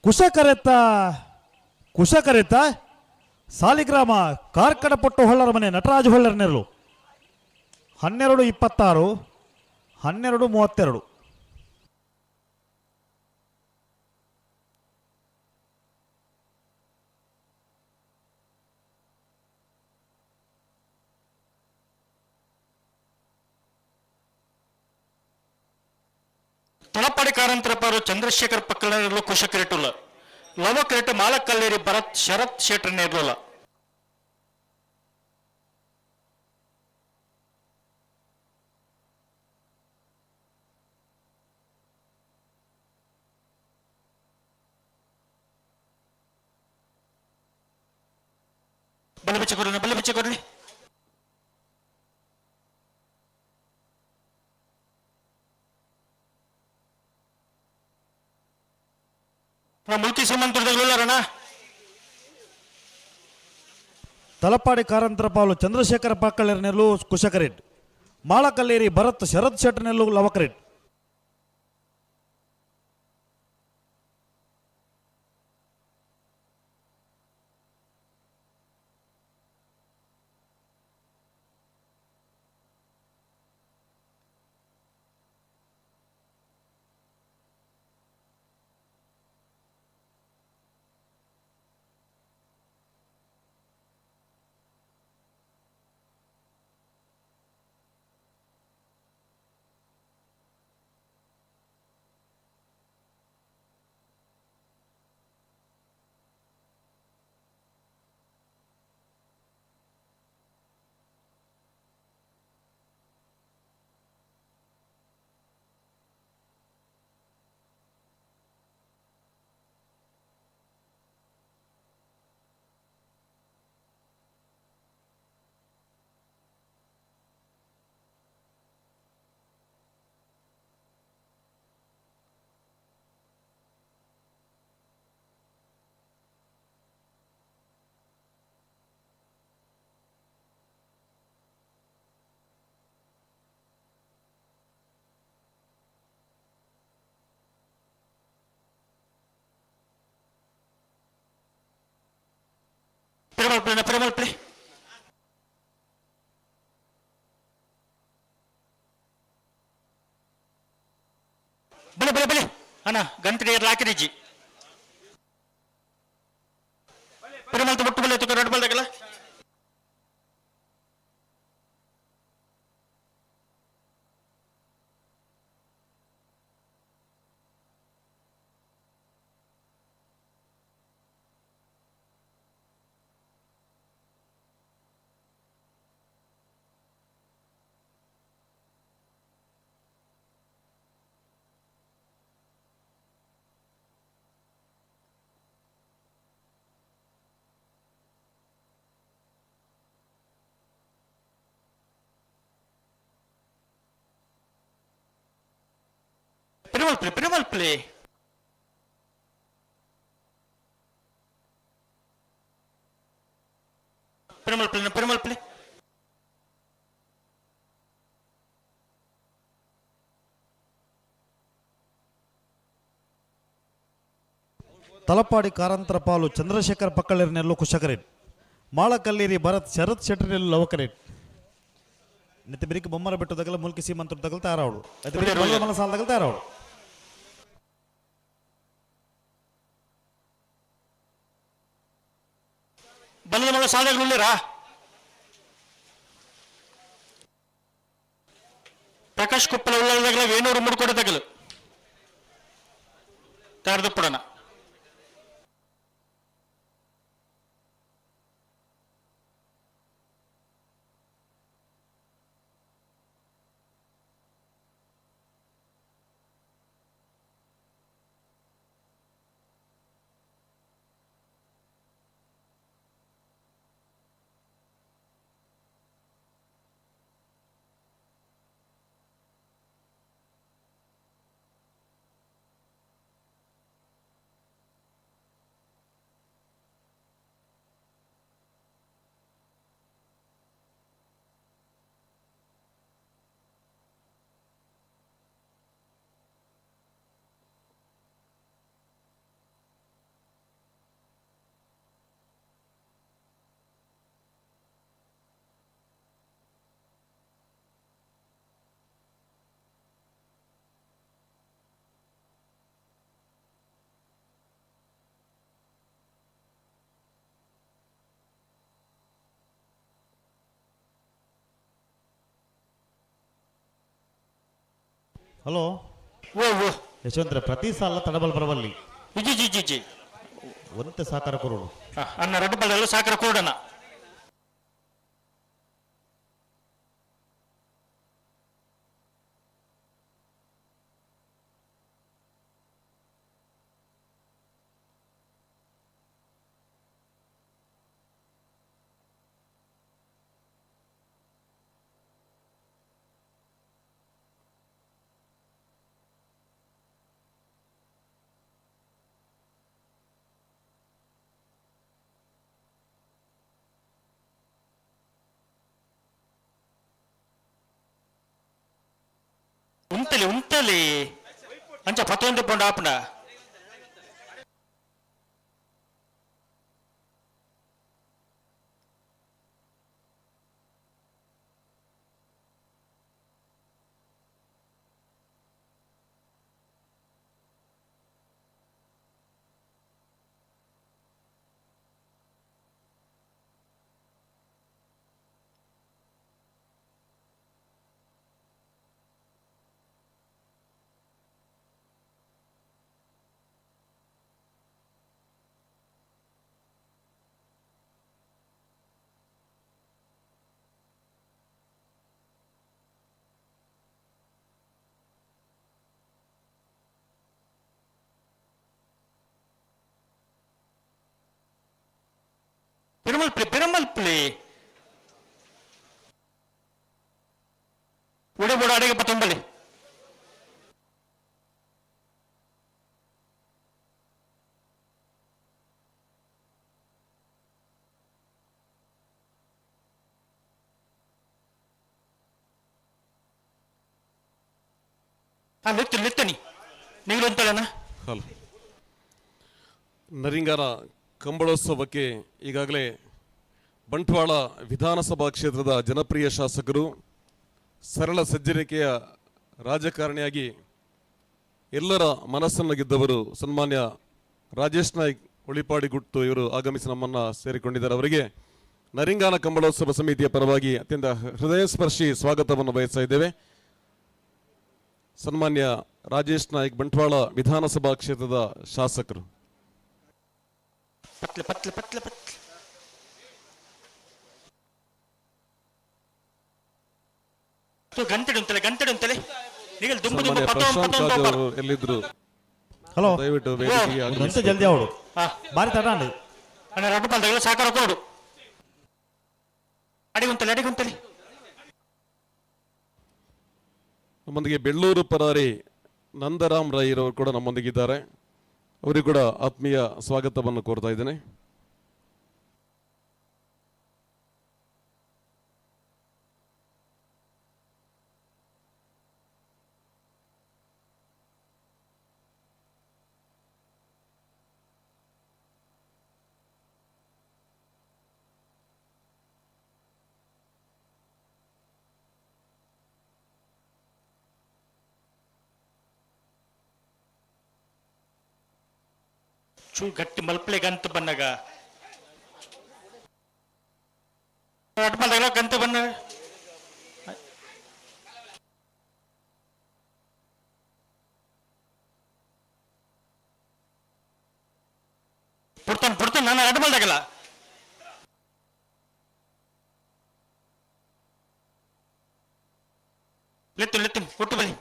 Speaker 15: ಕುಶ ಕರೆತ್ತ ಕುಶ ಕರೆತ್ತ ಸಾಲಿಗ್ರಾಮ ಕಾರ್ಕಡ ಪೊಟ್ಟು ಹೊಳ್ಳರ ಮನೆ ನಟರಾಜ ಹೊಳ್ಳರ ನೆರಳು. 12:26 12:32.
Speaker 2: ತಲಪಾಡಿ ಕಾರಂತರಪ್ಪರು ಚಂದ್ರಶೇಖರ್ ಪಕ್ಕಳನೆರಲು ಕುಶ ಕ್ರೇಟುಲ್ಲ ಲವ ಕ್ರೇಟು ಮಾಲಕಲ್ಲೇರಿ ಭರತ್ ಶರತ್ ಶೇಟ್ರ ನೇರ್ಲುಲ್ಲ. ಬಲೆ ಬಿಚ್ಚ ಕೊಡ್ಲಿ ಬಲೆ ಬಿಚ್ಚ ಕೊಡ್ಲಿ. ಮುಲ್ಕಿ ಶ್ರೀಮಂತರಣ.
Speaker 15: ತಲಪಾಡಿ ಕಾರಂತರ ಪಾಲು ಚಂದ್ರಶೇಖರ ಪಾಕಳ್ಳರ್ನೆಲ್ಲು ಕುಶಕರೆಡ್ ಮಾಳಕಲ್ಲೇರಿ ಭರತ್ ಶರತ್ ಶೆಟ್ಟರ್ನೆಲ್ಲು ಲವಕರೆಡ್.
Speaker 2: ಪಿರಮಲ್ಪಲೆ ಪಿರಮಲ್ಪಲೆ ಬಲೆ ಬಲೆ ಬಲೆ ಅಣ್ಣ ಗಂಟೆ ಹಾಕಿರಿಜಿ ಪಿರಮಲ್ತ ಮುಟ್ಟು ಬಲೆ ತುಕ ರೊಡ್ಡು ಬಲ್ದಾಗಲ್ಲ ಪಿರಮಲ್ಪಲೆ ಪಿರಮಲ್ಪಲೆ ಪಿರಮಲ್ಪಲೆ ಪಿರಮಲ್ಪಲೆ
Speaker 15: ತಲಪಾಡಿ ಕಾರಂತರ ಪಾಲು ಚಂದ್ರಶೇಖರ್ ಪಕ್ಕಳಿರ್ನೆಲ್ಲು ಕುಶಕರೇಟ್ ಮಾಳಕಲ್ಲೇರಿ ಭರತ್ ಶರತ್ ಶೆಟ್ಟರ್ನೆಲ್ಲು ಲವಕರೇಟ್ ನಿತ್ಯ ಬಿರಿಕ್ ಬೊಮ್ಮರ ಬೆಟ್ಟು ತಗಲ ಮುಲ್ಕಿ ಸೀಮಂತರು ತಗಲ್ ತಯಾರಾವಡು ಮಲ ಸಾಲ ತಗಲ್ ತಯಾರಾವಡು.
Speaker 2: ಬಲದ ಮಲ ಸಾಲಗಳು ಪ್ರಕಾಶ್ ಕೊಪ್ಪಳ ಉಳ್ಳಾಲದಾಗಲ ವೇಣೂರು ಮುಡ್ಕೊಡ ತಗಲು ತಯಾರದಪ್ಪಡಣ.
Speaker 15: ಹಲೋ
Speaker 2: ಓ ಓ
Speaker 15: ಯಶವಂತರ ಪ್ರತಿ ಸಾಲ ತಡಬಲ್ ಬರವಲ್ಲಿ.
Speaker 2: ಜಿ ಜಿ ಜಿ ಜಿ
Speaker 15: ಒಂತೆ ಸಾಕಾರ ಕೊರೋಡು.
Speaker 2: ಅಣ್ಣ ರಡ್ಡು ಬಲ್ಲೆಲ್ಲ ಸಾಕಾರ ಕೊಡೋಣ. ಉಂತಲಿ ಉಂತಲಿ ಅಂಚ ಪತ್ತೊಂದು ಪೊಂಡು ಆಪುಂಡ. பெருமல் பிள்ளை பெருமல் பிள்ளை உடம்போட அடகு பத்தொன்பது. ನಿತ್ತು ನಿತ್ತನಿ ನೀವು ಅಂತಲ್ಲ.
Speaker 17: ಹಲೋ ನರಿಂಗಾರ ಕಂಬಳೋತ್ಸವಕ್ಕೆ ಈಗಾಗಲೇ ಬಂಟ್ವಾಳ ವಿಧಾನಸಭಾ ಕ್ಷೇತ್ರದ ಜನಪ್ರಿಯ ಶಾಸಕರು, ಸರಳ ಸಜ್ಜನಿಕೆಯ ರಾಜಕಾರಣಿಯಾಗಿ ಎಲ್ಲರ ಮನಸ್ಸನ್ನು ಗೆದ್ದವರು ಸನ್ಮಾನ್ಯ ರಾಜೇಶ್ ನಾಯ್ಕ್ ಉಳಿಪಾಡಿ ಗುಟ್ಟು ಇವರು ಆಗಮಿಸಿ ನಮ್ಮನ್ನು ಸೇರಿಕೊಂಡಿದ್ದಾರೆ. ಅವರಿಗೆ ನರಿಂಗಾನ ಕಂಬಳೋತ್ಸವ ಸಮಿತಿಯ ಪರವಾಗಿ ಅತ್ಯಂತ ಹೃದಯಸ್ಪರ್ಶಿ ಸ್ವಾಗತವನ್ನು ಬಯಸ್ತಾ ಇದ್ದೇವೆ. ಸನ್ಮಾನ್ಯ ರಾಜೇಶ್ ನಾಯ್ಕ್, ಬಂಟ್ವಾಳ ವಿಧಾನಸಭಾ ಕ್ಷೇತ್ರದ ಶಾಸಕರು.
Speaker 2: ಪತ್ಲೆ ಪತ್ಲೆ ಪತ್ಲೆ ಪತ್ಲೆ ಗಂಟೆ ಉಂಟಲೆ ಗಂಟೆ ಉಂಟಲೆ ನಿಗಲ್ ದುಂಬು ದುಂಬು
Speaker 17: ಸನ್ಮಾನ್ಯ
Speaker 2: ಪತೋಂ
Speaker 17: ಪ್ರಶಾಂತ್
Speaker 2: ಪತೋಂ
Speaker 17: ಕಾಜ್
Speaker 2: ಪೋಪರ್.
Speaker 17: ಅವರು ಎಲ್ಲಿದ್ರು?
Speaker 15: ಹಲೋ.
Speaker 17: ದಯವಿಟ್ಟು ವೇದಿಕೆಗೆ
Speaker 15: ಎಂತ
Speaker 17: ಆಗಮಿಸಬೇಕು.
Speaker 15: ಜಲ್ದಿ ಅವಳು ಬಾರಿ ತಡ.
Speaker 2: ಅಣ್ಣ ರಡ್ಡು ಪಾಲ್ದಾಗಲ ಸಾಕಾರ ಕೊಡು ಅಡಿಗುಂತಲೆ ಅಡಿಗುಂತಲೆ.
Speaker 17: ನಮ್ಮೊಂದಿಗೆ ಬೆಳ್ಳೂರು ಪರಾರಿ ನಂದರಾಮ್ ರೈರವರು ಕೂಡ ನಮ್ಮೊಂದಿಗಿದ್ದಾರೆ. ಅವರಿಗೂ ಕೂಡ ಆತ್ಮೀಯ ಸ್ವಾಗತವನ್ನು ಕೋರ್ತಾ ಇದ್ದೇನೆ.
Speaker 2: ಚೂ ಗಟ್ಟಿ ಮಲ್ಪಲೆ ಗಂತ ಬನ್ನಗ ರಡ್ಡು ಪಾಲ್ದಾಗಲ ಗಂತ ಬನ್ನ ಪುಡ್ತಾನೆ ಪುಡ್ತಾನೆ ನಾನು ರಡ್ಡು ಪಾಲ್ದಾಗಲ. ಲೆತ್ತು ಲೆತ್ತು ಕೊಟ್ಟು ಬನ್ನಿ.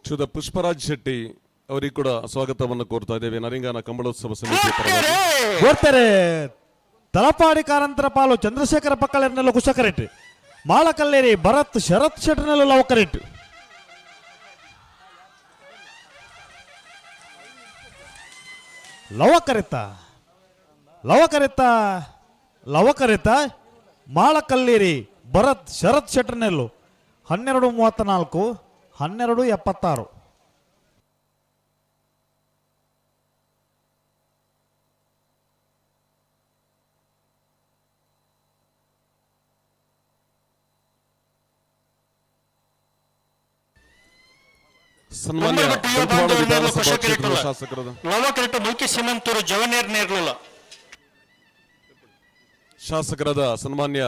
Speaker 17: ಶ್ರೀಯುತ ಪುಷ್ಪರಾಜ್ ಶೆಟ್ಟಿ ಅವರಿಗೆ ಕೂಡ ಸ್ವಾಗತವನ್ನು ಕೋರ್ತಾ ಇದ್ದೇವೆ ನರಿಂಗಾನ ಕಂಬಳೋತ್ಸವ ಸಮಿತಿ ಪರವಾಗಿ.
Speaker 15: ಕೋರ್ತಾರೆ ತಲಪಾಡಿ ಕಾರಂತರ ಪಾಲು ಚಂದ್ರಶೇಖರ ಪಕ್ಕಳೆರ್ನೆಲ್ಲ ಕುಶಕರೆಟ್, ಮಾಳಕಲ್ಲೇರಿ ಭರತ್ ಶರತ್ ಶೆಟ್ಟರ್ನೆಲ್ಲ ಲವಕರೆಟ್. ಲವಕರಿತ ಲವಕರಿತ ಲವಕರಿತ ಮಾಳಕಲ್ಲೇರಿ ಭರತ್ ಶರತ್ ಶೆಟ್ಟರ್ನೆಲ್ಲು 12:34 12:76.
Speaker 17: ಸನ್ಮಾನ್ಯ ಬಂಟ್ವಾಳ ವಿಧಾನಸಭಾ ಕ್ಷೇತ್ರದ ಶಾಸಕರಾದ
Speaker 2: ಲವಕರಿಟ ಮುಲ್ಕಿ ಸಿಮಂತೂರು ಜವನೇರ್ ನೇರ್ಲುಲ
Speaker 17: ಶಾಸಕರಾದ ಸನ್ಮಾನ್ಯ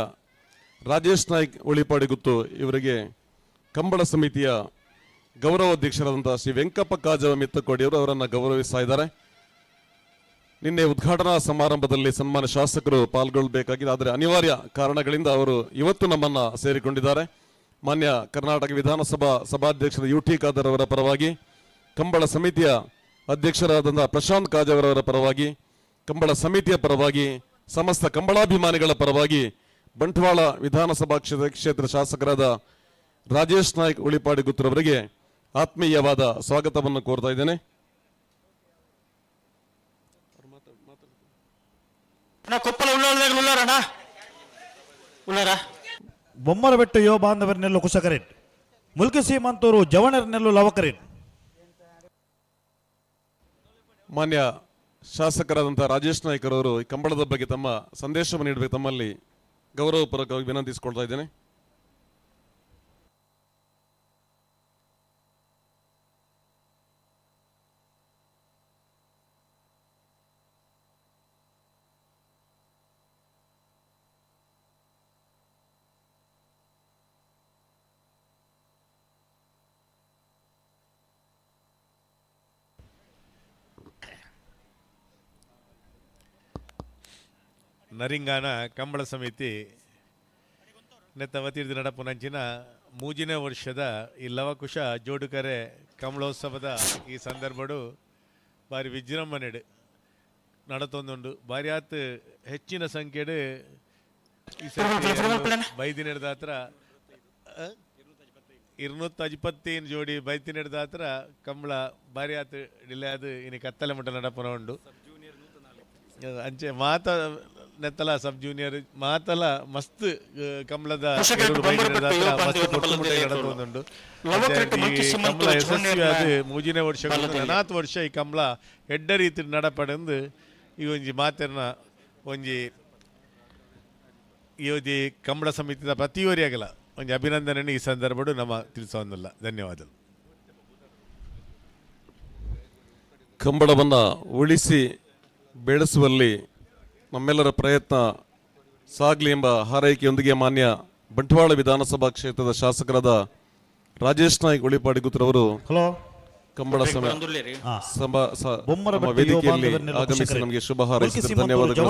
Speaker 17: ರಾಜೇಶ್ ನಾಯ್ಕ್ ಉಳಿಪಾಡಿ ಗುತ್ತು ಇವರಿಗೆ ಕಂಬಳ ಸಮಿತಿಯ ಗೌರವ ಅಧ್ಯಕ್ಷರಾದಂತಹ ಶ್ರೀ ವೆಂಕಪ್ಪ ಕಾಜವ ಮಿತ್ತಕೋಡಿಯವರು ಅವರನ್ನು ಗೌರವಿಸ್ತಾ ಇದ್ದಾರೆ. ನಿನ್ನೆ ಉದ್ಘಾಟನಾ ಸಮಾರಂಭದಲ್ಲಿ ಸನ್ಮಾನ್ಯ ಶಾಸಕರು ಪಾಲ್ಗೊಳ್ಳಬೇಕಾಗಿದೆ, ಆದರೆ ಅನಿವಾರ್ಯ ಕಾರಣಗಳಿಂದ ಅವರು ಇವತ್ತು ನಮ್ಮನ್ನ ಸೇರಿಕೊಂಡಿದ್ದಾರೆ. ಮಾನ್ಯ ಕರ್ನಾಟಕ ವಿಧಾನಸಭಾ ಸಭಾಧ್ಯಕ್ಷರ ಯು ಟಿ ಖಾದರ್ ಅವರ ಪರವಾಗಿ, ಕಂಬಳ ಸಮಿತಿಯ ಅಧ್ಯಕ್ಷರಾದಂತಹ ಪ್ರಶಾಂತ್ ಕಾಜವರವರ ಪರವಾಗಿ, ಕಂಬಳ ಸಮಿತಿಯ ಪರವಾಗಿ, ಸಮಸ್ತ ಕಂಬಳಾಭಿಮಾನಿಗಳ ಪರವಾಗಿ ಬಂಟ್ವಾಳ ವಿಧಾನಸಭಾ ಕ್ಷೇತ್ರ ಶಾಸಕರಾದ ರಾಜೇಶ್ ನಾಯ್ಕ್ ಉಳಿಪಾಡಿ ಗುತ್ತರವರಿಗೆ ಆತ್ಮೀಯವಾದ ಸ್ವಾಗತವನ್ನು ಕೋರ್ತಾ ಇದ್ದೇನೆ.
Speaker 15: ಬೊಮ್ಮರಬೆಟ್ಟು ಯುವ ಬಾಂಧವರನ್ನೆಲ್ಲ ಕುಶಕರೇಟ್, ಮುಲ್ಕಿ ಸೀಮಂತೂರು ಜವಣರ್ನೆಲ್ಲು ಲವಕರೇಟ್.
Speaker 17: ಮಾನ್ಯ ಶಾಸಕರಾದಂತಹ ರಾಜೇಶ್ ನಾಯ್ಕರವರು ಈ ಕಂಬಳದ ಬಗ್ಗೆ ತಮ್ಮ ಸಂದೇಶವನ್ನು ನೀಡಬೇಕು ತಮ್ಮಲ್ಲಿ ಗೌರವಪೂರ್ವಕವಾಗಿ ವಿನಂತಿಸಿಕೊಳ್ತಾ ಇದ್ದೇನೆ.
Speaker 8: ನರಿಂಗಾನ ಕಂಬಳ ಸಮಿತಿ ನೆತ್ತ ವತಿರ್ದು ನಡಪುನಂಚಿನ ಮೂಜಿನೇ ವರ್ಷದ ಈ ಲವಕುಶ ಜೋಡುಕರೆ ಕಂಬಳೋತ್ಸವದ ಈ ಸಂದರ್ಭಡು ಬಾರಿ ವಿಜೃಂಭಣೆಡು ನಡತೊಂದುಂಡು. ಬಾರಿ ಆತ್ ಹೆಚ್ಚಿನ ಸಂಖ್ಯೆಡು ಈ ಬೈದಿನೆಡ್ದ ಹತ್ರ 225 ಜೋಡಿ ಬೈತಿನೆಡ್ದ ಹತ್ರ ಕಂಬಳ ಬಾರಿ ಆತ್ ಡಿಲೆ ಅದು ಇನಿ ಕತ್ತಲೆ ಮಟ್ಟ ನಡಪುನ ಉಂಡು.
Speaker 18: ಅಂಚೆ ಮಾತ ನೆತ್ತಲ ಸಬ್ ಜೂನಿಯರ್ ಮಾತಲ ಮಸ್ತ್ ಕಂಬಳದ ನಡತೊಂದುಂಡು. ಕಂಬಳ ಯಶಸ್ವಿಯಾದ ಮೂಜಿನೇ ವರ್ಷ ನನಾತ್ ವರ್ಷ ಈ ಕಂಬಳ ಎಡ್ಡ ರೀತಿ ನಡಪಡೆಂದು ಈ ಒಂಜಿ ಮಾತೆರ್ನ ಒಂಜಿ ಈ ಒಂಜಿ ಕಂಬಳ ಸಮಿತಿದ ಪ್ರತಿಯೊರಿಯಾಗಲ ಒಂಜಿ ಅಭಿನಂದನೆ ಈ ಸಂದರ್ಭಡು ನಮ್ಮ ತಿಳಿಸೋಂದಿಲ್ಲ. ಧನ್ಯವಾದಗಳು.
Speaker 17: ಕಂಬಳವನ್ನು ಉಳಿಸಿ ಬೆಳೆಸುವಲ್ಲಿ ನಮ್ಮೆಲ್ಲರ ಪ್ರಯತ್ನ ಸಾಗಲಿ ಎಂಬ ಹಾರೈಕೆಯೊಂದಿಗೆ ಮಾನ್ಯ ಬಂಟ್ವಾಳ ವಿಧಾನಸಭಾ ಕ್ಷೇತ್ರದ ಶಾಸಕರಾದ ರಾಜೇಶ್ ನಾಯ್ಕ್ ಉಳಿಪಾಡಿಗುತ್ತರವರು ಕಂಬಳ ವೇದಿಕೆಯಲ್ಲಿ ಆಗಮಿಸಿ ನಮಗೆ ಶುಭ ಹಾರೈಸಿದರು. ಧನ್ಯವಾದಗಳು.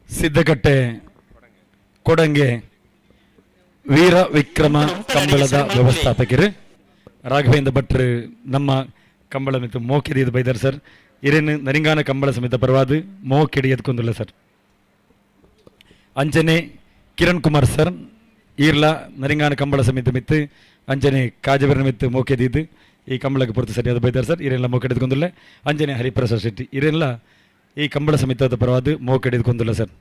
Speaker 9: ಸಿದ್ದಕಟ್ಟೆ ಕೊಡಂಗೆ ವೀರ ವಿಕ್ರಮ ಕಂಬಳದ ವ್ಯವಸ್ಥಾಪಕರು ರಾಘವೇಂದ್ರ ಭಟ್ರು ನಮ್ಮ ಕಂಬಳ ಮಿತ್ತು ಮೋಕೆದಿದ್ದು ಬೈದಾರ್ ಸರ್. ಇರೇನು ನರಿಂಗಾನ ಕಂಬಳ ಸಮೇತ ಪರವಾದ ಮೋಕೆಡಿ ಎದ್ಕೊಂದುಲ್ಲ ಸರ್. ಅಂಚನೆ ಕಿರಣ್ ಕುಮಾರ್ ಸರ್ ಈರ್ಲ ನರಿಂಗಾನ ಕಂಬಳ ಸಮಿತಿ ಮಿತ್ತು ಅಂಚನೆ ಕಾಜಬೆರನ ಮಿತ್ತು ಮೋಕೆದಿದ್ದು ಈ ಕಂಬಳಕ್ಕೆ ಪೊರ್ತು ಸರಿಯಾದ ಬೈದಾರ್ ಸರ್. ಇರೆಲ್ಲ ಮೋಕೆಡಿ ಎದ್ಕೊಂದುಲ್ಲ. ಅಂಚನೆ ಹರಿಪ್ರಸಾದ್ ಶೆಟ್ಟಿ ಇರೆಲ್ಲ ಈ ಕಂಬಳ ಸಮಿತದ ಪರವಾದ ಮೋಕೆಡಿ ಎದ್ಕೊಂದುಲ್ಲ ಸರ್.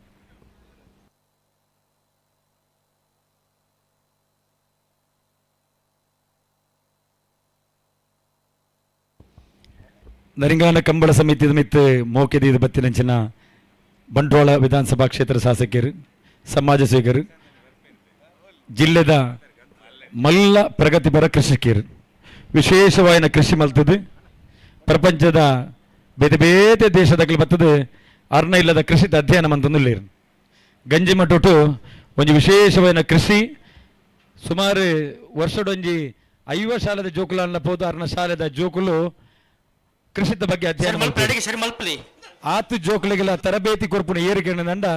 Speaker 9: ನರಿಂಗಾನ ಕಂಬಳ ಸಮಿತಿದ ಮಿತ್ತು ಮೋಕೆದೀದ ಬತ್ತಿನಂಚಿನ ಬಂಟ್ವಾಳ ವಿಧಾನಸಭಾ ಕ್ಷೇತ್ರ ಶಾಸಕರು, ಸಮಾಜ ಸೇವಕರು, ಜಿಲ್ಲೆದ ಮಲ್ಲ ಪ್ರಗತಿಪರ ಕೃಷಿಕರು, ವಿಶೇಷವಾಯಿನ ಕೃಷಿ ಮಲ್ತದೆ ಪ್ರಪಂಚದ ಬೇತೆ ಬೇತೆ ದೇಶದಕ್ಲು ಬರ್ತದೆ ಅರ್ಣ ಇಲ್ಲದ ಕೃಷಿದ ಅಧ್ಯಯನ ಮಂತಂದುಲ್ಲೇರು. ಗಂಜಿ ಮಟ್ಟುಟು ಒಂಜಿ ವಿಶೇಷವಾಯಿನ ಕೃಷಿ ಸುಮಾರು ವರ್ಷಡೊಂಜಿ 50 ಶಾಲೆದ ಜೋಕುಲನ್ನ ಪೋದು ಅರ್ಣ ಶಾಲೆದ ಜೋಕುಲು ಕೃಷಿತ ಬಗ್ಗೆ ಅಧ್ಯಯನ ಮಲ್ಪಲಿ. ಆತು ಜೋಕುಲಿಗೆಲ್ಲ ತರಬೇತಿ ಕೊರ್ಪುನ ಏರಿಕೆಂಡ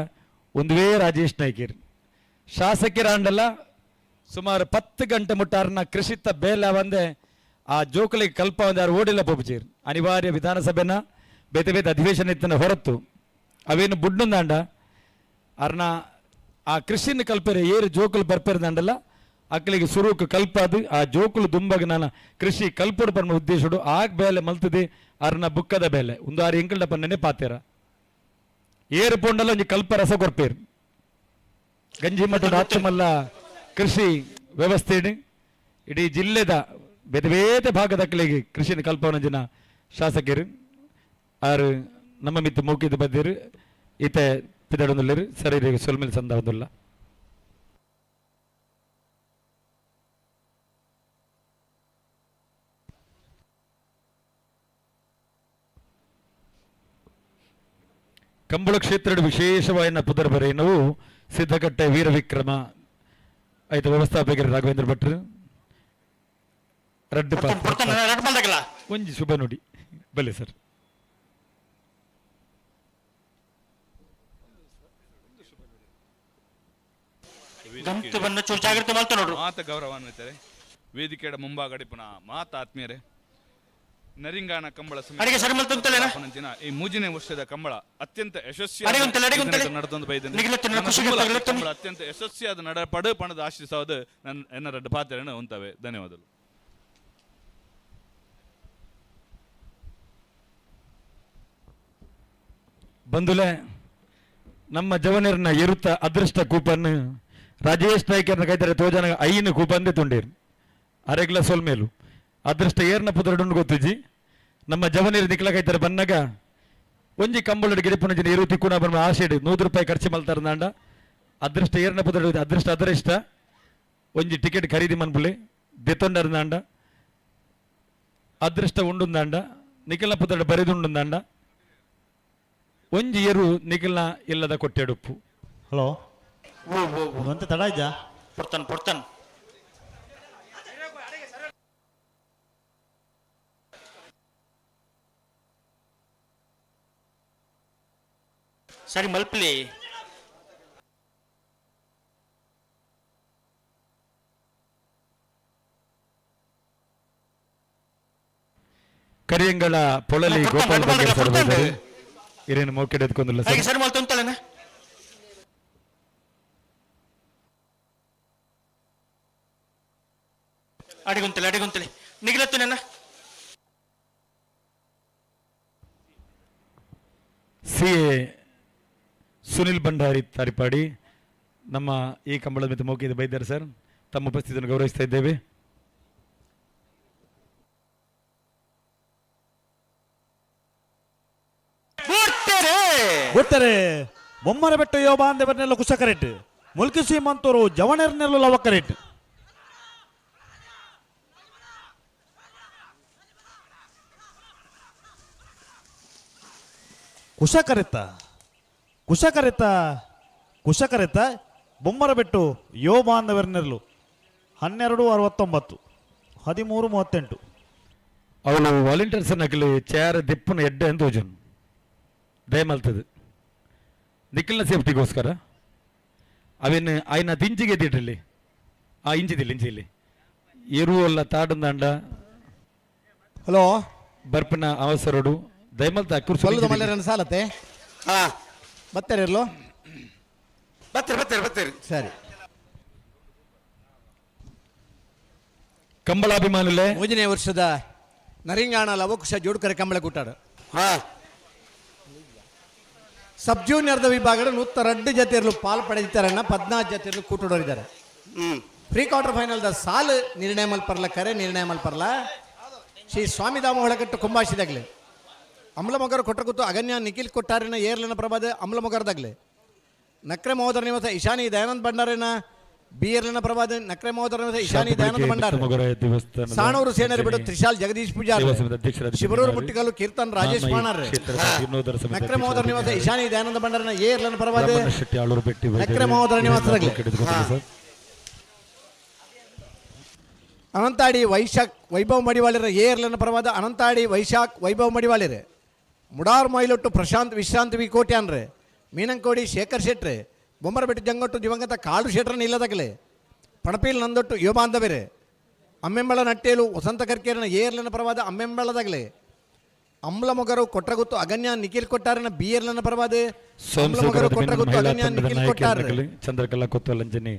Speaker 9: ಒಂದುವೇ ರಾಜೇಶ್ ನಾಯ್ಕರ್ ಶಾಸಕರ ಅಂಡಲ್ಲ ಸುಮಾರು 10 ಗಂಟೆ ಮುಟ್ಟಾರನ ಕೃಷಿತ ಬೇಲ ಒಂದೆ ಆ ಜೋಕುಲಿಗೆ ಕಲ್ಪ ಒಂದೆ ಯಾರು ಓಡಿಲ್ಲ ಪೋಪುಚೇರ್. ಅನಿವಾರ್ಯ ವಿಧಾನಸಭೆನ ಬೇತೆ ಬೇತೆ ಅಧಿವೇಶನ ಇತ್ತನ ಹೊರತು ಅವೇನು ಬುಡ್ನಂದಾಂಡ ಅರ್ನ ಆ ಕೃಷಿನ ಕಲ್ಪೆರೆ ಏರು ಜೋಕುಲು ಬರ್ಪೆರ್ದಂಡಲ್ಲ ಅಕ್ಕಲಿಗೆ ಸುರುಕು ಕಲ್ಪಾದು ಆ ಜೋಕುಲು ದುಂಬಗ ನಾನು ಕೃಷಿ ಕಲ್ಪೊಡು ಪನ್ಮ ಉದ್ದೇಶಡು ಆಗ ಬೇಲೆ ಮಲ್ತದೆ ಅರ್ನ ಬುಕ್ಕದ ಬೇಲೆ ಒಂದು ಆರು ಎಂಕಲ್ಡ ಪನ್ನೇ ಪಾತೇರ ಏರು ಪೊಂಡಲ ಒಂಜಿ ಕಲ್ಪ ರಸ ಕೊರ್ಪೇರು. ಗಂಜಿ ಮಠದ ಆಚಮಲ್ಲ ಕೃಷಿ ವ್ಯವಸ್ಥೆ ಇಡೀ ಜಿಲ್ಲೆದ ಬೇತೆ ಬೇತೆ ಭಾಗದ ಅಕ್ಕಲಿಗೆ ಕೃಷಿನ ಕಲ್ಪವನ ಜನ ಶಾಸಕರು ಆರು ನಮ್ಮ ಮಿತ್ತು ಮೂಕಿದ ಬದ್ದಿರು ಈತ ಪಿದಡೊಂದುಲ್ಲೇರು ಸರಿ ಸೊಲ್ಮೆಲ್ ಸಂದಾವೊಂದುಲ್ಲ. ಕಂಬಳ ಕ್ಷೇತ್ರದ ವಿಶೇಷವಾಯಿನ ಪುದರ್ ಬರೆಯನವು ಸಿದ್ಧಕಟ್ಟೆ ವೀರವಿಕ್ರಮ ಆಯ್ತು ವ್ಯವಸ್ಥಾಪಕರು ರಾಘವೇಂದ್ರ ಭಟ್ರು ರಡ್ಡು ಒಂಜಿ ಶುಭ ನುಡಿ ಬಲೆ ಸರ್.
Speaker 19: ಮಾತ ಗೌರವಾನ್ವಿತರೆ ವೇದಿಕೆಯ ಮುಂಭಾಗಡೆ ಪುನಃ ಮಾತ ಆತ್ಮೀಯರೇ ನರಿಂಗಾನ ಕಂಬಳ ಸಮಿತಿ ಈ ಮೂಜಿನೇ ವರ್ಷದ ಕಂಬಳ ಅತ್ಯಂತ ಯಶಸ್ವಿ ನಡೆದೊಂದು ಕಂಬಳ ಅತ್ಯಂತ ಯಶಸ್ವಿಯಾದ ನಡಪಡು ಪಣದ ಆಶಿಸೋದು ನನ್ನ ಎನ್ನ ರಡ್ಡು ಪಾತ್ರೆಯನ್ನು ಉಂತವೆ. ಧನ್ಯವಾದಗಳು.
Speaker 9: ಬಂಧುಲೆ ನಮ್ಮ ಜವನರ್ನ ಎರುತ್ತ ಅದೃಷ್ಟ ಕೂಪನ್ ರಾಜೇಶ್ ನಾಯ್ಕರ್ನ ಕೈತಾರೆ ತೋಜನ 5 ಕೂಪಂದೆ ತುಂಡೇರು ಅರೆಗ್ಲ ಸೊಲ್ಮೇಲು ಅದೃಷ್ಟ ಏರ್ನ ಪುದರಡುಂಡು ಗೊತ್ತುಜಿ ನಮ್ಮ ಜವನೀರು ದಿಕ್ಲ ಕೈತಾರೆ ಬನ್ನಗ ಒಂಜಿ ಕಂಬಳಡು ಗಿರಿಪುನ ಜನ ಎರು ತಿಕ್ಕುನ ಬನ್ನ ಆಶೆಡು 100 ರೂಪಾಯಿ ಖರ್ಚು ಮಲ್ತಾರ ನಾಂಡ ಅದೃಷ್ಟ ಏರ್ನ ಪುದರಡು ಅದೃಷ್ಟ ಅದೃಷ್ಟ ಒಂಜಿ ಟಿಕೆಟ್ ಖರೀದಿ ಮನ್ಪುಲೆ ದೆತ್ತೊಂಡರ್ ನಾಂಡ ಅದೃಷ್ಟ ಉಂಡುಂದಾಂಡ ನಿಖಲ್ನ ಪುದರಡು ಬರೆದುಂಡುಂದಾಂಡ ಒಂಜಿ ಎರು ನಿಖಲ್ನ ಇಲ್ಲದ ಕೊಟ್ಟೆಡುಪ್ಪು.
Speaker 15: ಹಲೋ, ಒಂತೆ ತಡ ಇದ್ಯಾ?
Speaker 2: ಪೊರ್ತನ್ ಪೊರ್ತನ್. ಸರಿ ಮಲ್ಪಲಿ.
Speaker 9: ಕರಿಯಂಗಳ ಪೊಳಲಿ ಗೋಪಾಲ್ ಬಗ್ಗೆ ಸರ್ ಬೈದರು. ಇರೇನು ಮೋಕೆಡ್ ಎತ್ಕೊಂಡಿಲ್ಲ
Speaker 2: ಹಾಗೆ
Speaker 9: ಸರ್.
Speaker 2: ಸರಿ ಮಲ್ತೊಂತಲೇನ. ಅಡಿಗುಂತಲೆ ಅಡಿಗುಂತಲೆ ನಿಗಿಲತ್ತು ನನ್ನ.
Speaker 9: ಸಿ ಎ ಸುನಿಲ್ ಭಂಡಾರಿ ತಾರಿಪಾಡಿ ನಮ್ಮ ಈ ಕಂಬಳದ ಮಿತ್ತ ಮೌಖಿಕ ಬೈದ್ದಾರೆ ಸರ್. ತಮ್ಮ ಉಪಸ್ಥಿತಿಯನ್ನು ಗೌರವಿಸ್ತಾ ಇದ್ದೇವೆ.
Speaker 15: ಗೊತ್ತರೆ ಬೊಮ್ಮರ ಬೆಟ್ಟ ಯೋಬಾಂದೆವರ್ನೆಲ್ಲ ಕುಶಕರೆಟ್ ಮುಲ್ಕಿ ಸೀಮಂತರು ಜವಣರ್ನೆಲ್ಲ ಲವಕರೆಟ್ ಕುಶಕರೆತ್ತ ಕುಶಕರೆತ್ತ ಕುಶಕರೆತ್ತ ಬೊಮ್ಮರ ಬೆಟ್ಟು ಯೋಬಾಂದವರ್ನೆರ್ಲು 12:69 13:38.
Speaker 9: ಅವಳು ವಾಲಂಟಿಯರ್ಸ್ ನಕಲಿ ಚೇರ್ ದಿಪ್ಪನ ಎಡ್ಡೆ ಅಂತ ಹೋಜನ್ ದಯಮಲ್ತದೆ ನಿಖಿಲ್ನ ಸೇಫ್ಟಿಗೋಸ್ಕರ ಅವೇನು ಆಯ್ನ ದಿಂಜಿಗೆ ಎದ್ದಿಟ್ರಲ್ಲಿ ಆ ಇಂಚಿದಿಲ್ಲ ಇಂಚಿಲ್ಲಿ ಎರುವಲ್ಲ ತಾಡಂದಾಂಡ
Speaker 16: ಹಲೋ
Speaker 9: ಬರ್ಪನ ಅವಸರಡು ದಯಮಲ್ತ ಅಕ್ಕುರ್ಸು
Speaker 16: ಸೊಲ್ಲದ ಮಲ್ಲೇರನ್ನ ಸಾಲತ್ತೆ ಬರ್ತಾರೆ ಇರ್ಲೋ.
Speaker 3: ಬರ್ತೀರಿ ಬರ್ತೀರಿ ಬರ್ತೀರಿ.
Speaker 16: ಸರಿ.
Speaker 9: ಕಂಬಳಾಭಿಮಾನುಲೆ
Speaker 16: ಮೂರನೇ ವರ್ಷದ ನರಿಂಗಾಣ ಲವಕುಶ ಜೋಡ್ಕರೆ ಕಂಬಳ ಕೂಟಾಡು. ಸಬ್ ಜೂನಿಯರ್ದ ವಿಭಾಗದ 102 ಜೊತೆಯಲ್ಲೂ ಪಾಲ್ ಪಡೆದಿದ್ದಾರಣ್ಣ, 14 ಜೊತೆಯಲ್ಲೂ ಕೂಟಡೋರಿದ್ದಾರೆ. ಪ್ರೀ ಕ್ವಾರ್ಟರ್ ಫೈನಲ್ದ ಸಾಲು ನಿರ್ಣಯ ಮಲ್ಪರ್ಲ, ಕರೆ ನಿರ್ಣಯ ಮಲ್ಪರ್ಲ. ಶ್ರೀ ಸ್ವಾಮಿಧಾಮ ಒಳಗಟ್ಟು ಕುಂಬಾಶಿದಾಗಲಿ ಅಮ್ಲಮೊಗರು ಕೊಟ್ಟಕೂತು ಅಗನ್ಯ ನಿಖಿಲ್ ಕೊಟ್ಟಾರಿನ ಏರ್ಲಿನ ಪ್ರಭಾದ ಅಮ್ಲಮೊಗರದಾಗಲಿ ನಕ್ರೆ ಮಹೋದರ ನಿವಾಸ ಇಶಾನಿ ದಯಾನಂದ ಭಂಡಾರಿನ ಬಿ ಏರ್ಲಿನ ಪ್ರಭಾದ ನಕ್ರೆ ಮಹೋದರ ನಿವಾಸ ಇಶಾನಿ ದಯಾನಂದ ಭಂಡಾರ ಸಾಣೂರು ಸೇನರಿ ಬಿಡು ತ್ರಿಶಾಲ್ ಜಗದೀಶ್ ಪೂಜಾರಿ ಶಿವರೂರು ಮುಟ್ಟಿಗಲ್ಲು ಕೀರ್ತನ್ ರಾಜೇಶ್ ಪಾಣಾರ್ ನಕ್ರೆ ಮಹೋದರ ನಿವಾಸ ಇಶಾನಿ ದಯಾನಂದ ಭಂಡಾರಿನ ಏರ್ಲಿನ ಪ್ರಭಾದ ನಕ್ರೆ ಮಹೋದರ ನಿವಾಸದಾಗಲಿ ಅನಂತಾಡಿ ವೈಶಾಖ್ ವೈಭವ್ ಮಡಿವಾಳಿರ ಏರ್ಲನ ಪರವಾದ ಅನಂತಾಡಿ ವೈಶಾಖ್ ವೈಭವ್ ಮಡಿವಾಳಿರೆ ಮುಡಾರ್ ಮೈಲೊಟ್ಟು ಪ್ರಶಾಂತ್ ವಿಶ್ರಾಂತ್ ವಿ ಕೋಟ್ಯಾನ್ರೆ ಮೀನಂಕೋಡಿ ಶೇಖರ್ ಶೆಟ್ರೆ ಬೊಮ್ಮರಬೆಟ್ಟು ಜಂಗೊಟ್ಟು ದಿವಂಗತ ಕಾಳು ಶೆಟ್ರನ್ನ ಇಲ್ಲದಾಗಲೆ ಪಣಪೀಲ್ ನಂದೊಟ್ಟು ಯುವಬಾಂಧವರೆ ಅಮ್ಮೆಂಬಳ ನಟ್ಟೇಲು ವಸಂತ ಕರ್ಕೇರನ ಏರ್ಲನ ಪರವಾದ ಅಮ್ಮೆಂಬಳದಾಗಲೆ ಅಮ್ಲಮೊಗರು ಕೊಟ್ರಗುತ್ತು ಅಗನ್ಯ ನಿಖಿಲ್ ಕೊಟ್ಟಾರನ ಬಿ ಏರ್ಲನ ಪರವಾದ ಅಮ್ಲಮೊಗರು ಕೊಟ್ರಗುತ್ತು ಅಗನ್ಯ ನಿಖಿಲ್ ಕೊಟ್ಟಾರ
Speaker 9: ಚಂದ್ರಕಲಾ ಕೊತ್ತಲಂಜನಿ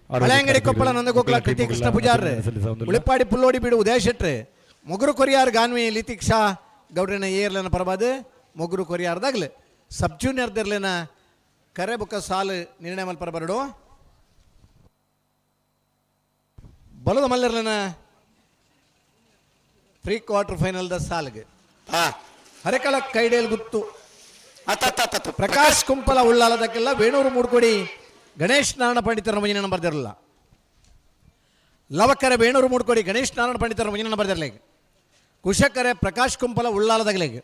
Speaker 16: ಹಳೆಯಂಗಡಿ ಕೊಪ್ಪಳ ನಂದಗೋಕುಲ ಕೃತಿ ಕೃಷ್ಣ ಪೂಜಾರ್ರೆ ಉಳಿಪಾಡಿ ಪುಲ್ಲೋಡಿ ಬೀಡು ಉದಯ ಶೆಟ್ರೆ ಮೊಗರು ಕೊರಿಯಾರ್ ಗಾನ್ವಿ ಲಿತಿಕ್ಷಾ ಗೌಡ್ರನ ಏರ್ಲನ ಪರವಾದ ಮೊಗರು ಕೊರಿಯಾರ್ದಾಗಲೆ ಸಬ್ ಜೂನಿಯರ್ದಿರ್ಲೇನ ಕರೆ ಬುಕ್ಕ ಸಾಲು ನಿರ್ಣಯ ಮಲ್ಪರ ಬರಡು ಬಲದ ಮಲ್ಲರ್ಲೇನ ಪ್ರೀ ಕ್ವಾರ್ಟರ್ ಫೈನಲ್ದ ಸಾಲ್ಗೆ ಹರೆಕಳ ಕೈಡೇಲ್ ಗುತ್ತು ಪ್ರಕಾಶ್ ಕುಂಪಲ ಉಳ್ಳಾಲದಕ್ಕೆಲ್ಲ ವೇಣೂರು ಮೂಡ್ಕೊಡಿ ಗಣೇಶ್ ನಾರಾಯಣ ಪಂಡಿತರ ಮುಂಜಿನ ಬರ್ದಿರಲಿಲ್ಲ. ಲವಕರೆ ವೇಣೂರು ಮೂಡ್ಕೊಡಿ ಗಣೇಶ್ ನಾರಾಯಣ ಪಂಡಿತರ ಮುಂಜಿನ ಬರ್ದಿರಲಿಲ್ಲ. ಕುಶಕರೆ ಪ್ರಕಾಶ್ ಕುಂಪಲ ಉಳ್ಳಾಲದಾಗಲೇಗ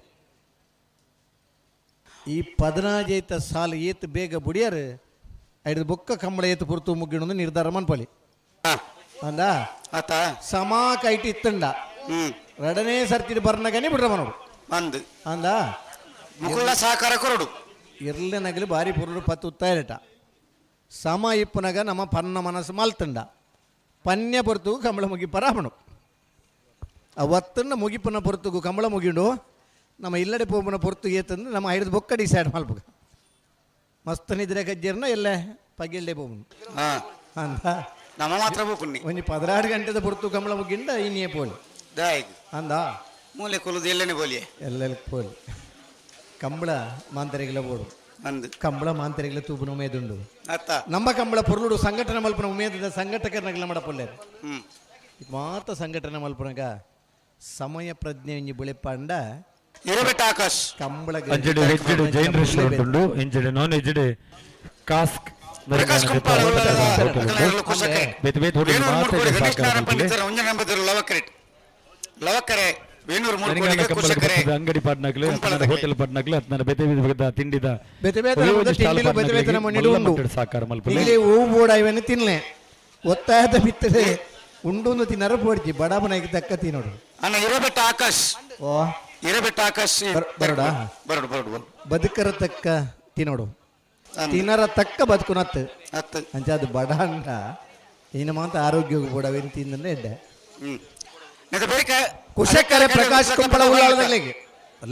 Speaker 16: ಈ ಪದನಾಜೈತ ಸಾಲು ಏತು ಬೇಗ ಬುಡಿಯರು ಐದು ಬೊಕ್ಕ ಕಂಬಳ ಏತು ಪುರ್ತು ಮುಗ್ಗಿಣೊಂದು ನಿರ್ಧಾರ ಮನ್ಪಲಿ ಅಂದ ಸಮಾ ಕೈಟಿ ಇತ್ತಂಡ ಎರಡನೇ ಸರ್ತಿ ಬರ್ನಗನೆ ಬಿಡ್ರ ಮನೋಡು
Speaker 3: ಅಂದ್
Speaker 16: ಅಂದ
Speaker 3: ಮುಕುಳ ಸಹಕಾರ ಕೊರಡು
Speaker 16: ಇರ್ಲೆ ನಗಲಿ ಬಾರಿ ಪುರುಡು ಪತ್ತು ಉತ್ತಾಯಟ ಸಮ ಇಪ್ಪುನಗ ನಮ್ಮ ಪನ್ನ ಮನಸ್ಸು ಮಲ್ತಂಡ ಪನ್ಯ ಪೊರ್ತುಗು ಕಂಬಳ ಮುಗಿ ಪರಾಮಣು ಆ ಒತ್ತನ್ನ ಮುಗಿಪುನ ಪೊರ್ತುಗು ಕಂಬಳ ಮುಗಿಂಡು ನಮ್ಮ ಇಲ್ಲಡೆ ಪೋಪುನ ಪೊರ್ತು ಏತಂದು ನಮ್ಮ ಐದು ಬೊಕ್ಕ ಡಿಸೈಡ್ ಮಲ್ಪುಗ ಮಸ್ತ್ ನಿದ್ರೆ ಕಜ್ಜೇರ್ನ ಎಲ್ಲೆ ಪಗಿಲ್ಡೆ ಪೋಪುನು ಅಂದ
Speaker 3: ನಮ್ಮ ಮಾತ್ರ ಪೋಪುನ್ನಿ
Speaker 16: ಒಂಜಿ 16 ಗಂಟೆದ ಪೊರ್ತು ಕಂಬಳ ಮುಗಿಂಡ ಇನ್ನೇ ಪೋಲಿ ಅಂದ
Speaker 3: ಮೂಲೆ ಕುಲುದು ಎಲ್ಲನೆ ಬೋಲಿಯೆ
Speaker 16: ಎಲ್ಲೆಲ್ಲ ಪೋಲಿ ಕಂಬಳ ಮಾಂತರಿಗೆಲ್ಲ ಬೋಡು
Speaker 3: ಅಂದ್
Speaker 16: ಕಂಬಳ ಮಾಂತರಿಗೆಲ್ಲ ತೂಪುನ ಉಮೇದುಂಡು
Speaker 3: ಅತ್ತ
Speaker 16: ನಮ್ಮ ಕಂಬಳ ಪೊರ್ಲುಡು ಸಂಘಟನೆ ಮಲ್ಪನ ಉಮೇದದ ಸಂಘಟಕರನಗಲ ಮಾಡಪೊಲ್ಲೇರು ಮಾತ ಸಂಘಟನೆ ಮಲ್ಪನಗ ಸಮಯ ಪ್ರಜ್ಞೆ ಒಂಜಿ ಬುಳೆಪಾಂಡ
Speaker 3: ಇರಬೆಟ್ಟ ಆಕಾಶ್
Speaker 16: ಕಂಬಳ
Speaker 9: ಅಂಜಡಿ ವೆಜ್ಡ್ ಜೈನ್ ರೆಸ್ಟೋರೆಂಟ್ ಉಂಡು ಇಂಜಡಿ ನಾನ್ ವೆಜ್ಡ್ ಕಾಸ್ಕ್
Speaker 3: ಪ್ರಕಾಶ್ ಕುಂಪಾಲ
Speaker 9: ಬೇತೆ ಬೇತೆ ಹೋಟೆಲ್ ಮಾತ್ರ
Speaker 3: ಗಣೇಶ್ ನಾರಾಯಣ ಪಂಡಿತರ ಒಂಜನ ನಂಬರ್ ಲವಕರೆ ಲವಕರೆ ವೇಣೂರು ಮೂಡ್ಕೋಡಿಗೆ ಕುಶಕರೆ
Speaker 9: ಅಂಗಡಿ ಪಾಟ್ನಾಗ್ಲು ಹೋಟೆಲ್ ಪಾಟ್ನಾಗ್ಲು ಅತ್ನ ಬೇತೆ ಬೇತೆ ತಿಂಡಿದ
Speaker 16: ಬೇತೆ ಬೇತೆ ತಿಂಡಿಲು ಬೇತೆ ಬೇತೆ ನಮೂನೆ ಉಂಡು
Speaker 9: ಸಾಕಾರ ಮಲ್ಪಲೆ
Speaker 16: ಇಲ್ಲಿ ಹೂ ಬೋಡ ಇವೆಲ್ಲ ತಿನ್ಲೆ ಒತ್ತಾಯದ ಬಿತ್ತರೆ ಉಂಡು ತಿನ್ನರ ಪೋಡ್ಜಿ ಬಡಬನಾಗಿ ತಕ್ಕ ತಿನ್ನೋಡು
Speaker 3: ಅಣ್ಣ ಇರಬೆಟ್ಟ ಆಕಾಶ್
Speaker 16: ಓ
Speaker 3: ಇರಬೆಟ್ಟ ಆಕಾಶ್
Speaker 16: ಬರೋಡ
Speaker 3: ಬರೋಡು ಬರೋಡು
Speaker 16: ಬದುಕರ ತಕ್ಕ ತಿನ್ನೋಡು. ತಿನ್ನರ ತಕ್ಕ ಬದುಕುನತ್ತು ಅಂಚ ಅದು ಬಡ ಅಂಡ ಇನ್ನು ಮಾತ್ರ ಆರೋಗ್ಯಕ್ಕೆ ಬೋಡವೇನು ತಿಂದ್ರೆ ಎಡ್ಡೆ. ಕುಶಕರೆ ಪ್ರಕಾಶ್ ಕುಂಪಳ ಉಳ್ಳಾಳದಲ್ಲಿಗೆ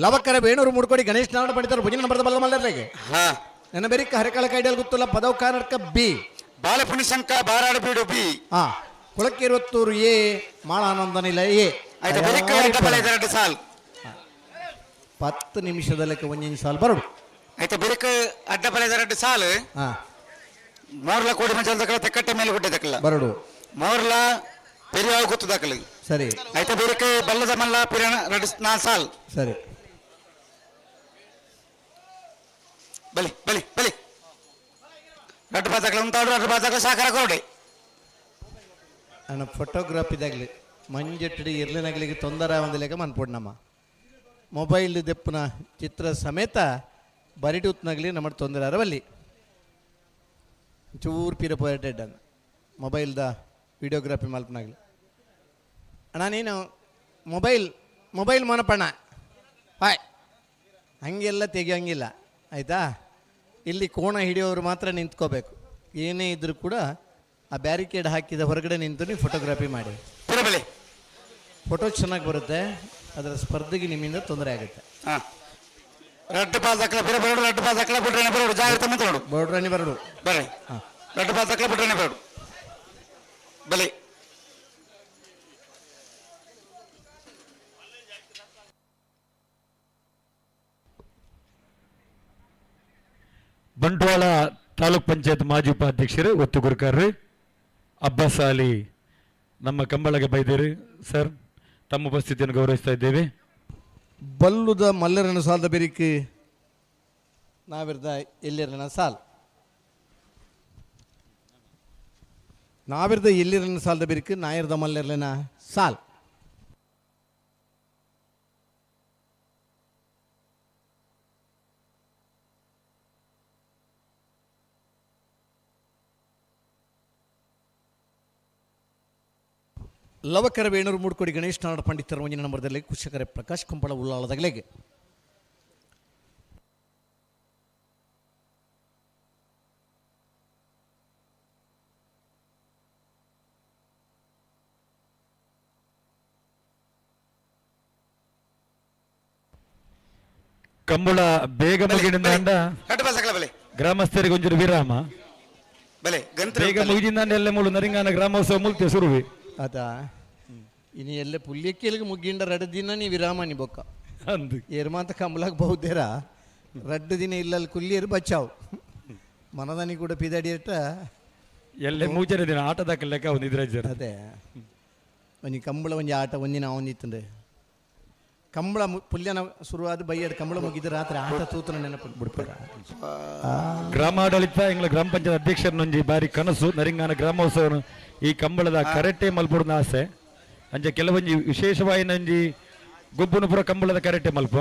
Speaker 16: ಲವಕರೆ ಬೇಣೂರು ಮೂಡ್ಕೊಡಿ ಗಣೇಶ್ ನಾರಾಯಣ ಪಂಡಿತರು ಭುಜನ ನಂಬರದ ಬಲ್ಲ ಮಲ್ಲರ್ಲೆಗೆ ನನ್ನ ಬೆರಿಕ ಹರಕಳ ಕೈಡಲ್ ಗೊತ್ತಲ್ಲ ಪದವ್ ಕಾನರ್ಕ ಬಿ
Speaker 3: ಬಾಲಪುಣಿಶಂಕ ಬಾರಾಡು ಬೀಡು ಬಿ
Speaker 16: ಹಾ ಕುಳಕ್ಕಿರುವತ್ತೂರು ಎ ಮಾಳಾನಂದನಿಲ ಎ.
Speaker 3: ಆಯ್ತು, ಬೆರಿಕ ಡಬಲ್ ಐದು ಎರಡು ಸಾಲ್.
Speaker 16: 10 ನಿಮಿಷದ ಲೆಕ್ಕ ಒಂದೊಂದು ಸಾಲು ಬರೋಡು.
Speaker 3: ಆಯ್ತು, ಬೆರಿಕ ಅಡ್ಡ ಬಲ ಎರಡು ಸಾಲು.
Speaker 16: ಹಾ
Speaker 3: ಮೋರ್ಲ ಕೋಡಿ ಮಂಚಲ್ ದಕ್ಕಲ ತೆಕ್ಕಟ್ಟೆ ಮೇಲೆ ಗುಡ್ಡೆ ದಕ್ಕಲ
Speaker 16: ಬರಡು.
Speaker 3: ಮೋರ್ಲ ಪೆರಿಯಾವ ಗೊತ್ತು ದಾಖಲೆ.
Speaker 16: ಸರಿ.
Speaker 3: ಆಯ್ತಾ, ಬೇರೆ ಬಲ್ಲದ ಮಲ್ಲ ಪಿರಣ ಎರಡು ನಾ ಸಾಲ್.
Speaker 16: ಸರಿ.
Speaker 3: ಬಲಿ ಬಲಿ ಬಲಿ ರಡ್ಡು ಬಾತಕ್ಲ ಉಂಟಾಡು ರಡ್ಡು ಬಾತಕ್ಲ ಸಾಕಾರ ಕೊರಡೆ.
Speaker 16: ನನ್ನ ಫೋಟೋಗ್ರಾಫಿದಾಗಲಿ ಮಂಜೆಟ್ಟಡಿ ಇರ್ಲಿನಗಲಿಗೆ ತೊಂದರೆ ಒಂದು ಲೆಕ್ಕ ಮನ್ಪೊಡು. ನಮ್ಮ ಮೊಬೈಲ್ ದೆಪ್ಪುನ ಚಿತ್ರ ಸಮೇತ ಬರಿಟೂತ್ನಾಗಲಿ ನಮ್ಮ ತೊಂದರೆ ಅರವಲ್ಲಿ ಚೂರು ಪೀರ ಪೋಯಟೆಡ್ ಮೊಬೈಲ್ದ ವಿಡಿಯೋಗ್ರಫಿ ಮಲ್ಪನಾಗಲಿ. ಅಣ್ಣ ನೀನು ಮೊಬೈಲ್ ಮೊಬೈಲ್ ಮನಪಣ್ಣ ಹಾಯ್ ಹಂಗೆಲ್ಲ ತೆಗಿಯೋಂಗಿಲ್ಲ ಆಯಿತಾ. ಇಲ್ಲಿ ಕೋಣ ಹಿಡಿಯೋರು ಮಾತ್ರ ನಿಂತ್ಕೋಬೇಕು, ಏನೇ ಇದ್ದರೂ ಕೂಡ ಆ ಬ್ಯಾರಿಕೇಡ್ ಹಾಕಿದ ಹೊರಗಡೆ ನಿಂತು ನೀವು ಫೋಟೋಗ್ರಫಿ ಮಾಡಿ. ಫೋಟೋ ಚೆನ್ನಾಗಿ ಬರುತ್ತೆ, ಅದರ ಸ್ಪರ್ಧೆಗೆ ನಿಮ್ಮಿಂದ ತೊಂದರೆ ಆಗುತ್ತೆ.
Speaker 3: ರಡ್ಡು ಪಾಲ್ ದಕ್ಕಲ ಬಿರ ಬರಡು ರಡ್ಡು ಪಾಲ್ ದಕ್ಕಲ ಬಿಡ್ರಣೆ ಬರಡು ಜಾಗ್ರತೆ ಮತ್ತೆ ನೋಡು.
Speaker 16: ಬರಡ್ರಣೆ ಬರಡು
Speaker 3: ಬರ್ರಿ. ರಡ್ಡು ಪಾಲ್ ದಕ್ಕಲ ಬಿಡ್ರಣೆ ಬರಡು ಬಲಿ.
Speaker 9: ಬಂಟ್ವಾಳ ತಾಲೂಕ್ ಪಂಚಾಯತ್ ಮಾಜಿ ಉಪಾಧ್ಯಕ್ಷರು ಒತ್ತು ಗುರುಕಾರ್ರಿ ಅಬ್ಬಾಸ್ ಅಲಿ ನಮ್ಮ ಕಂಬಳಗೆ ಬೈದಿರಿ ಸರ್, ತಮ್ಮ ಉಪಸ್ಥಿತಿಯನ್ನು ಗೌರವಿಸ್ತಾ ಇದ್ದೇವೆ.
Speaker 16: ಬಲ್ಲುದ ಮಲ್ಲರನ ಸಾಲದ ಬೆರಿಕೆ ನಾವಿರ್ದ ಎಲ್ಲಿರನ ಸಾಲ್ ನಾವಿರ್ದ ಎಲ್ಲಿರನ ಸಾಲದ ಬೆರಿಕೆ ನಾಯಿರ್ದ ಮಲ್ಲರ್ಲಿನ ಸಾಲ್. ಲವಕರ ವೇಣೂರು ಮೂಡ್ಕೊಡಿ ಗಣೇಶ್ ನಾರಾಯಣ ಪಂಡಿತರ ಒಂಜಿನ ನಂಬರ್ದಲ್ಲಿ ಕುಶಕರೆ ಪ್ರಕಾಶ್ ಕುಂಪಳ ಉಳ್ಳಾಳದಗಲೆಗೆ.
Speaker 9: ಕಂಬಳ ಬೇಗ ಮುಗಿಡಿಂದ ಗ್ರಾಮಸ್ಥರಿಗೆ ಒಂಜೂರು ವಿರಾಮ. ಬೇಗ ಮುಗಿದಿಂದ ಎಲ್ಲ ಮೂಳು ನರಿಂಗಾನ ಗ್ರಾಮೋತ್ಸವ ಮುಲ್ತೆ ಸುರುವಿ.
Speaker 16: ಆತ ಇನ್ನು ಎಲ್ಲ ಪುಲ್ಯಕ್ಕೇಲಿಗೆ ಮುಗ್ಗಿಂಡ ರಡ್ಡು ದಿನ ನೀ ವಿರಾಮ ನೀ ಬೊಕ್ಕ
Speaker 9: ಅಂದು
Speaker 16: ಏರ್ಮಾತ ಕಂಬಳಕ್ಕೆ ಬಹುದೇರ ರಡ್ಡು ದಿನ ಇಲ್ಲಲ್ಲಿ ಕುಲ್ಲಿಯರು ಬಚಾವ್ ಮನದನಿ ಕೂಡ ಪಿದಡಿಯಟ್ಟ
Speaker 9: ಎಲ್ಲೆ ಮೂಜರೆ ದಿನ ಆಟದ ಲೆಕ್ಕ ಒಂದು ಇದ್ರ
Speaker 16: ಅದೇ ಒಂಜಿ ಕಂಬಳ ಒಂಜಿ ಆಟ ಒಂದಿನ ಒಂದಿತ್ತಂಡೆ ಕಂಬಳ ಪುಲ್ಯನ ಶುರುವಾದ ಬೈಯಡ್ ಕಂಬಳ ಮುಗಿದ ರಾತ್ರಿ ಆಟ ತೂತನ ನೆನಪು ಬಿಡ್ಪಾರ.
Speaker 9: ಗ್ರಾಮಾಡಳಿತ ಎಂಗ್ಲ ಗ್ರಾಮ ಪಂಚಾಯತ್ ಅಧ್ಯಕ್ಷರನ್ನೊಂಜಿ ಬಾರಿ ಕನಸು ನರಿಂಗಾನ ಗ್ರಾಮೋತ್ಸವ ಈ ಕಂಬಳದ ಕರೆಟೆ ಮಲ್ಪುಡ್ನ ಆಸೆ ಅಂಚ ಕೆಲವೊಂಜಿ ವಿಶೇಷವಾಯಿನೊಂಜಿ ಗೊಬ್ಬುನಪುರ ಕಂಬಳದ ಕರೆಟೆ ಮಲ್ಪ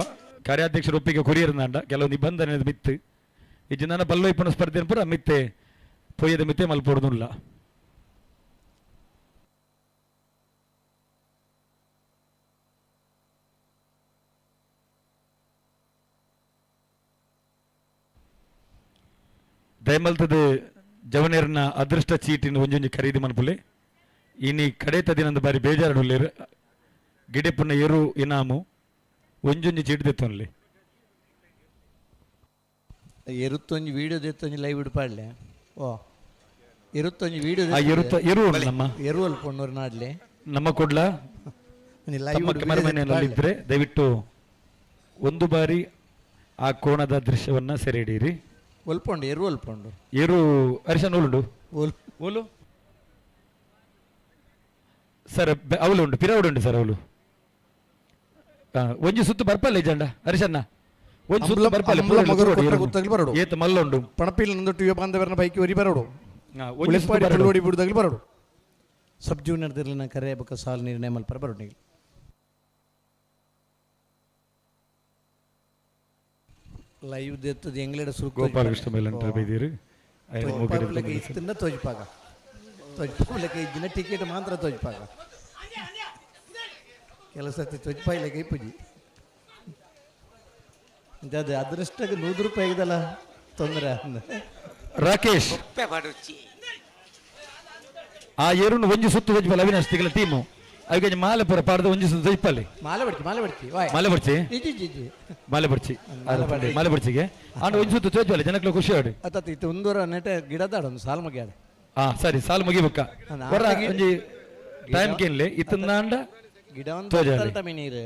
Speaker 9: ಕಾರ್ಯಾಧ್ಯಕ್ಷರ ಒಪ್ಪಿಗೆ ಕೊರಿಯರ್ನಾಂಡ ಕೆಲವು ನಿಬಂಧನೆ ಮಿತ್ತು ಈ ಜನ ಬಲ್ಲೊಯ್ಪುನ ಸ್ಪರ್ಧೆ ಪುರ ಮಿತ್ತೆ ಪೊಯ್ಯದ ಮಿತ್ತೆ ಮಲ್ಪೊಡುದಿಲ್ಲ. ದಯಮಲ್ತದ ಜವನೇರ್ನ ಅದೃಷ್ಟ ಚೀಟಿನ ಒಂಜೊಂಜಿ ಖರೀದಿ ಮನ್ಪುಲೆ ಇನಿ ಕಡೇತ ದಿನದ ಬಾರಿ ಬೇಜಾರುಲ್ಲೇರು ಗಿಡೆಪುನ ಎರು ಇನಾಮು ಒಂಜೊಂಜಿ ಚೀಟಿ ದೆತ್ತೊನ್ಲಿ.
Speaker 16: ಎರುತ್ತೊಂಜಿ ವಿಡಿಯೋ ದೆತ್ತೊಂಜಿ ಲೈವ್ ಇಡ್ಪಾಡ್ಲೆ ಓ ಎರುತ್ತೊಂಜಿ ವಿಡಿಯೋ
Speaker 9: ಆ ಎರುತ್ತ ಎರು ಉಂಡು ನಮ್ಮ
Speaker 16: ಎರು ಅಲ್ಪ ಪೊಣ್ಣೂರು ನಾಡ್ಲೆ
Speaker 9: ನಮ್ಮ ಕೊಡ್ಲ
Speaker 16: ಲೈವ್
Speaker 9: ತಮ್ಮ ಕ್ಯಾಮರಾಮನ್ ಇದ್ರೆ ದಯವಿಟ್ಟು ಒಂದು ಬಾರಿ ಆ ಕೋಣದ ದೃಶ್ಯವನ್ನ ಸೆರೆ ಹಿಡೀರಿ.
Speaker 16: ಒಲ್ಪೊಂಡು ಎರು ಒಲ್ಪೊಂಡು
Speaker 9: ಎರು ಅರಿಶನ್ ಓಲುಂಡು
Speaker 16: ಓಲ್
Speaker 9: ಓಲು ಸರ್ ಅವಳು ಉಂಟು ಪಿರವಡು ಉಂಟು ಸರ್ ಅವಳು. ಒಂಜಿ ಸುತ್ತು ಬರ್ಪಲ್ಲ ಜಂಡ ಹರಿಶಣ್ಣ ಒಂಜಿ ಸುತ್ತು ಬರ್ಪಲ್ಲ
Speaker 16: ಬರಡು
Speaker 9: ಏತ ಮಲ್ಲ ಉಂಡು
Speaker 16: ಪಣಪಿಲ್ ನಂದೊಟ್ಟು ಯುವ ಬಾಂಧವರನ್ನ ಬೈಕಿ ಒರಿ ಬರಡು
Speaker 9: ಒಂಜಿ ಸುತ್ತು ಬರಡು.
Speaker 16: ಪುಳ್ಳೋಡಿ ಬಿಡುದಾಗಲಿ ಬರಡು ಸಬ್ ಜೂನಿಯರ್ ದಿರ್ಲಿನ ಕರೆ ಬೊಕ್ಕ ಸಾಲ್ ನಿರ್ಣಯ ಮಲ್ಪರ ಬರಡು ನೀವು ಲೈವ್ ದೆತ್ತದ ಎಂಗ್ಲೆಡ ಸುರು
Speaker 9: ಗೋಪಾಲಕೃಷ್ಣ ಮೇಲಂಟರ್ ಬೈದಿರಿ
Speaker 16: ಇತ್ತಿಂದ ತೋಜ್ಪಾಗ ತೋಜ್ಪಾಗ್ಲಿಕ್ಕೆ ಇದ್ದಿನ ಟಿಕೆಟ್ ಮಾತ್ರ ತೋಜ್ಪಾಗ ಕೆಲಸ ತೊಜ್ಪಾಯ್ಲಿಕ್ಕೆ ಇಪ್ಪುಜಿ ಅದು ಅದೃಷ್ಟಕ್ಕೆ 100 ರೂಪಾಯಿ ಇದಲ್ಲ. ತೊಂದರೆ.
Speaker 9: ರಾಕೇಶ್ ಆ ಎರುನು ಒಂಜಿ ಸುತ್ತು ತೊಜ್ಪಲ್ಲ ಅವಿನಾಶ್ ತಿಗಲ ಟೀಮು ಅವಿಗೆ ಮಾಲೆ ಪೂರ ಪಾಡ್ದು ಒಂಜಿ ಸುತ್ತು ತೊಜ್ಪಲ್ಲಿ.
Speaker 16: ಮಾಲೆ ಬಡ್ತಿ, ಮಾಲೆ ಬಡ್ತಿ, ವಾಯ್.
Speaker 9: ಮಾಲೆ ಬಡ್ಚಿ?
Speaker 16: G G G.
Speaker 9: ಮಾಲೆ ಬಡ್ಚಿ, ಮಾಲೆ ಬಡ್ಚಿಗೆ ಆಂಡ ಒಂಜಿ ಸುತ್ತು ತೊಜ್ಪಲ್ಲ, ಜನಕ್ಲ ಖುಷಿ ಆಡು.
Speaker 16: ಅತ್ತ ಇತ್ತು ಒಂದೂರ ನೆಟೆ ಗಿಡದಾಡ ಒಂದು ಸಾಲ್ ಮುಗಿಯಾಡ.
Speaker 9: ಹಾ ಸರಿ, ಸಾಲು ಮುಗಿಬೇಕ ಹೊರ ಒಂಜಿ ಟೈಮ್ ಕೇನ್ಲೆ ಇತ್ತಂದಾಂಡ
Speaker 16: ಗಿಡ ಒಂದು
Speaker 9: ತೋಜಾಲಿ.
Speaker 16: ನೀರು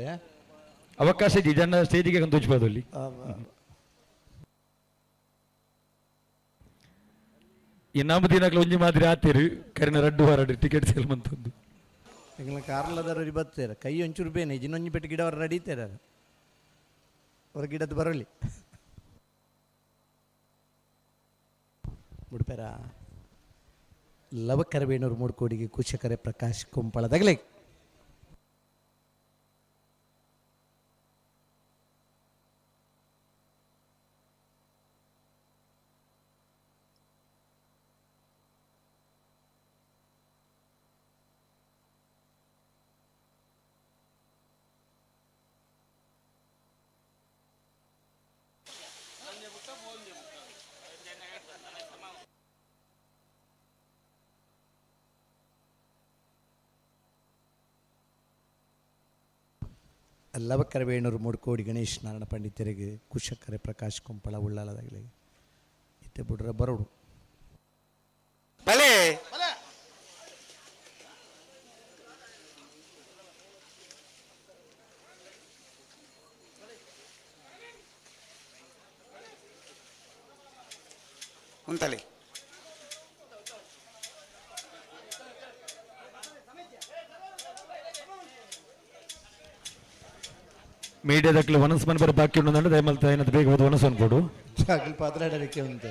Speaker 9: ಅವಕಾಶ ಇಜ್ಜಿ, ಜನ ಸ್ಟೇಜಿಗೆ ಒಂದು ತೊಜ್ಬೋದು ಅಲ್ಲಿ. ಈ ನಮ್ಮ ದಿನಗಳು ಒಂಜಿ ಮಾದಿರಿ ಆತೀರಿ ಕರಿನ ರಡ್ಡು ವಾರಡು ಟಿಕೆಟ್ ಸೇಲ್ ಮಂತದ್ದು.
Speaker 16: ಎಂಗ್ಲ ಕಾರ್ಲದರ ಬತ್ತೇರ ಕೈ ಒಂಚೂರು ಬೇನೆ ಜಿನ್ನೊಂಜಿ ಪೆಟ್ಟು ಗಿಡ ಅವರ ನಡೀತೇರ ಅವರ ಗಿಡದ ಬರಲಿ ಮುಡ್ಪೇರ. ಲವಕರವೇಣೂರು ಮೂಡ್ಕೋಡಿಗೆ ಕುಶಕರೆ ಪ್ರಕಾಶ್ ಕುಂಪಳದಗಲೆ. ಲವಕರವೇಣೂರು ಮೂಡ್ಕೋಡಿ ಗಣೇಶ್ ನಾರಾಯಣ ಪಂಡಿತರಿಗೆ ಕುಶಕರೆ ಪ್ರಕಾಶ್ ಕುಂಪಳ ಉಳ್ಳಾಲದಾಗಲಿ ಇತ್ತೆ ಬುಡ್ರ ಬರೋಡು.
Speaker 3: ಬಲೆ ಉಂತಲಿ.
Speaker 9: ಮೀಡಿಯಾದಕ್ಲೆ ವನಸ್ ಮನ್ ಬರ ಬಾಕಿ ಉಂಡು ದಯಮಲ್ತ ಏನಂತ ಬೇಗ ಹೋದ ವನಸ್ ಅನ್ಕೊಡು.
Speaker 16: ಅಗಲ್ ಪಾತ್ರಾಡರಿಕೆ ಉಂಟು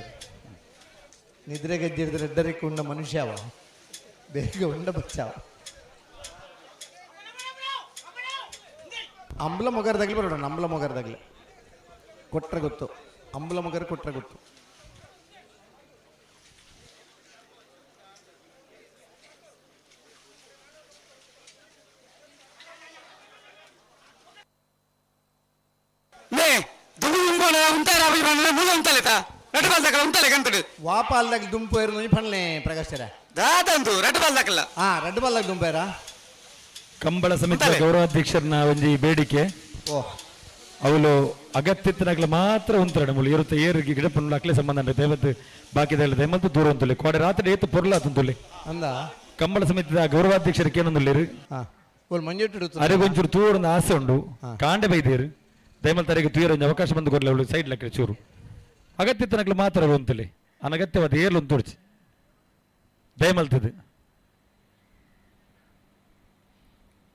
Speaker 16: ನಿದ್ರೆ ಗಜ್ಜಿಡಿದ್ರೆ ರೆಡ್ಡರಿಕೆ ಉಂಡ ಮನುಷ್ಯವ ಬೇಗ ಉಂಡ ಬಚ್ಚಾವ. ಅಂಬ್ಲ ಮೊಗರ್ದಾಗ್ಲಿ ಬರೋಣ, ಅಂಬ್ಲ ಮೊಗರ್ದಾಗ್ಲಿ ಕೊಟ್ರೆ ಗೊತ್ತು, ಅಂಬ್ಲ ಮೊಗರ್ ಕೊಟ್ರೆ ಗೊತ್ತು. ವಾಪಾಲ್ದಾಗ ದುಂಪು ಏರು ಪಣ್ಲೆ ಪ್ರಕಾಶ್
Speaker 3: ದಾದಂದು ರಡ್ಡು ಬಾಲ್ದಾಕಲ್ಲ.
Speaker 16: ಹಾ ರಡ್ಡು ಬಾಲ್ದಾಗ ದುಂಪೇರ.
Speaker 9: ಕಂಬಳ ಸಮಿತಿಯ ಗೌರವಾಧ್ಯಕ್ಷರನ್ನ ಒಂಜಿ ಬೇಡಿಕೆ.
Speaker 16: ಓ
Speaker 9: ಅವಳು ಅಗತ್ಯತ್ನಾಗ್ಲ ಮಾತ್ರ ಉಂತರಡ ಮುಳು ಇರುತ್ತೆ ಏರು ಗಿಡ ಪಣ್ಣು ಅಕ್ಲೆ ಸಂಬಂಧ ಉಂಟು ದೈವತ್ತು ಬಾಕಿದ ದೈವತ್ತು ದೂರ ಉಂತುಲೆ ಕೋಡೆ ರಾತ್ರಿ ಏತು ಪೊರ್ಲ ತುಂತುಲೆ
Speaker 16: ಅಂದ
Speaker 9: ಕಂಬಳ ಸಮಿತಿಯ ಗೌರವಾಧ್ಯಕ್ಷರಿಗೆ ಏನೊಂದುಲ್ಲೇರು ಅರೆ ಒಂಚೂರು ತೂರೊಂದು ಆಸೆ ಉಂಡು ಕಾಂಡೆ ಬೈದೇರು ದಯಮಲ್ ತರೆಗೆ ತೂಯರ ಒಂಜಿ ಅವಕಾಶ ಬಂದು ಕೊಡ್ಲೆ ಅವಳು ಸೈಡ್ ಲಕ್ಕ ಚೂರು ಅಗತ್ಯತ್ನಾಗ್ಲ ಮಾತ್ರ ಉಂತುಲೆ ಅನಗತ್ಯವಾದ ಏರ್ಲು ಉಂತುಡ್ಚಿ ದಯಮಲ್ತದೆ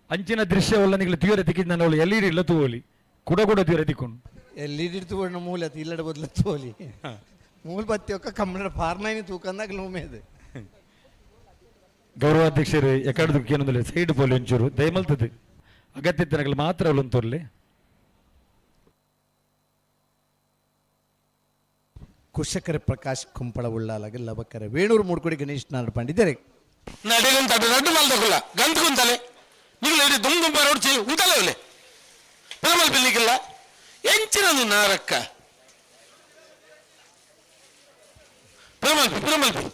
Speaker 9: ಅಂಚಿನ ದೃಶ್ಯ ಒಲ್ಲ ನಿಗಲ ತೀವ್ರ ತಿಕ್ಕಿದ್ ನಾನು ಅವಳು ಎಲ್ಲಿ ಇಲ್ಲ ತೂವಲಿ ಕುಡ ಕೂಡ ತೀವ್ರ ತಿಕ್ಕೊಂಡು
Speaker 16: ಎಲ್ಲಿ ತೂವಣ್ಣ ಮೂಲ ಇಲ್ಲಡ ಬದಲು ತೋಲಿ ಮೂಲ ಬತ್ತಿ ಒಕ್ಕ ಕಮ್ಮಡ ಫಾರ್ನೈನ್ ತೂಕಂದಾಗ ಲೂಮೇದು.
Speaker 9: ಗೌರವಾಧ್ಯಕ್ಷರು ಎಕಡ್ದಕ್ಕೆ ಏನೊಂದಿಲ್ಲ ಸೈಡ್ ಪೋಲಿ ಒಂಚೂರು ದಯಮಲ್ತದೆ ಅಗತ್ಯ ದಿನಗಳು ಮಾತ್ರ ಅವಳು ತೋರ್ಲಿ.
Speaker 16: ಕುಶಕರೆ ಪ್ರಕಾಶ್ ಕುಂಪಳ ಉಳ್ಳಾಲಾಗ ಲವಕರೆ ವೇಣೂರು ಮೂಡ್ಕೊಡಿ ಗಣೇಶ್ ನಾರಾಯಣ ಪಂಡಿತರೆ.
Speaker 12: ನಡಿಗಂತ ರಡ್ಡು ಮಲ್ದಕುಲ್ಲ ಗಂತುಂತಲೆ ನಿಗಲ ಇಡೀ ದುಮ್ ದುಂಪ ರೋಡ್ಚಿ ಉಂತಲೆ ಅವಲೆ ಪರಮಲ್ ಬಿಲ್ಲಿಗಿಲ್ಲ ಎಂಚಿನದು ನಾರಕ್ಕ ಪರಮಲ್ಪಿ ಪರಮಲ್ಪಿ.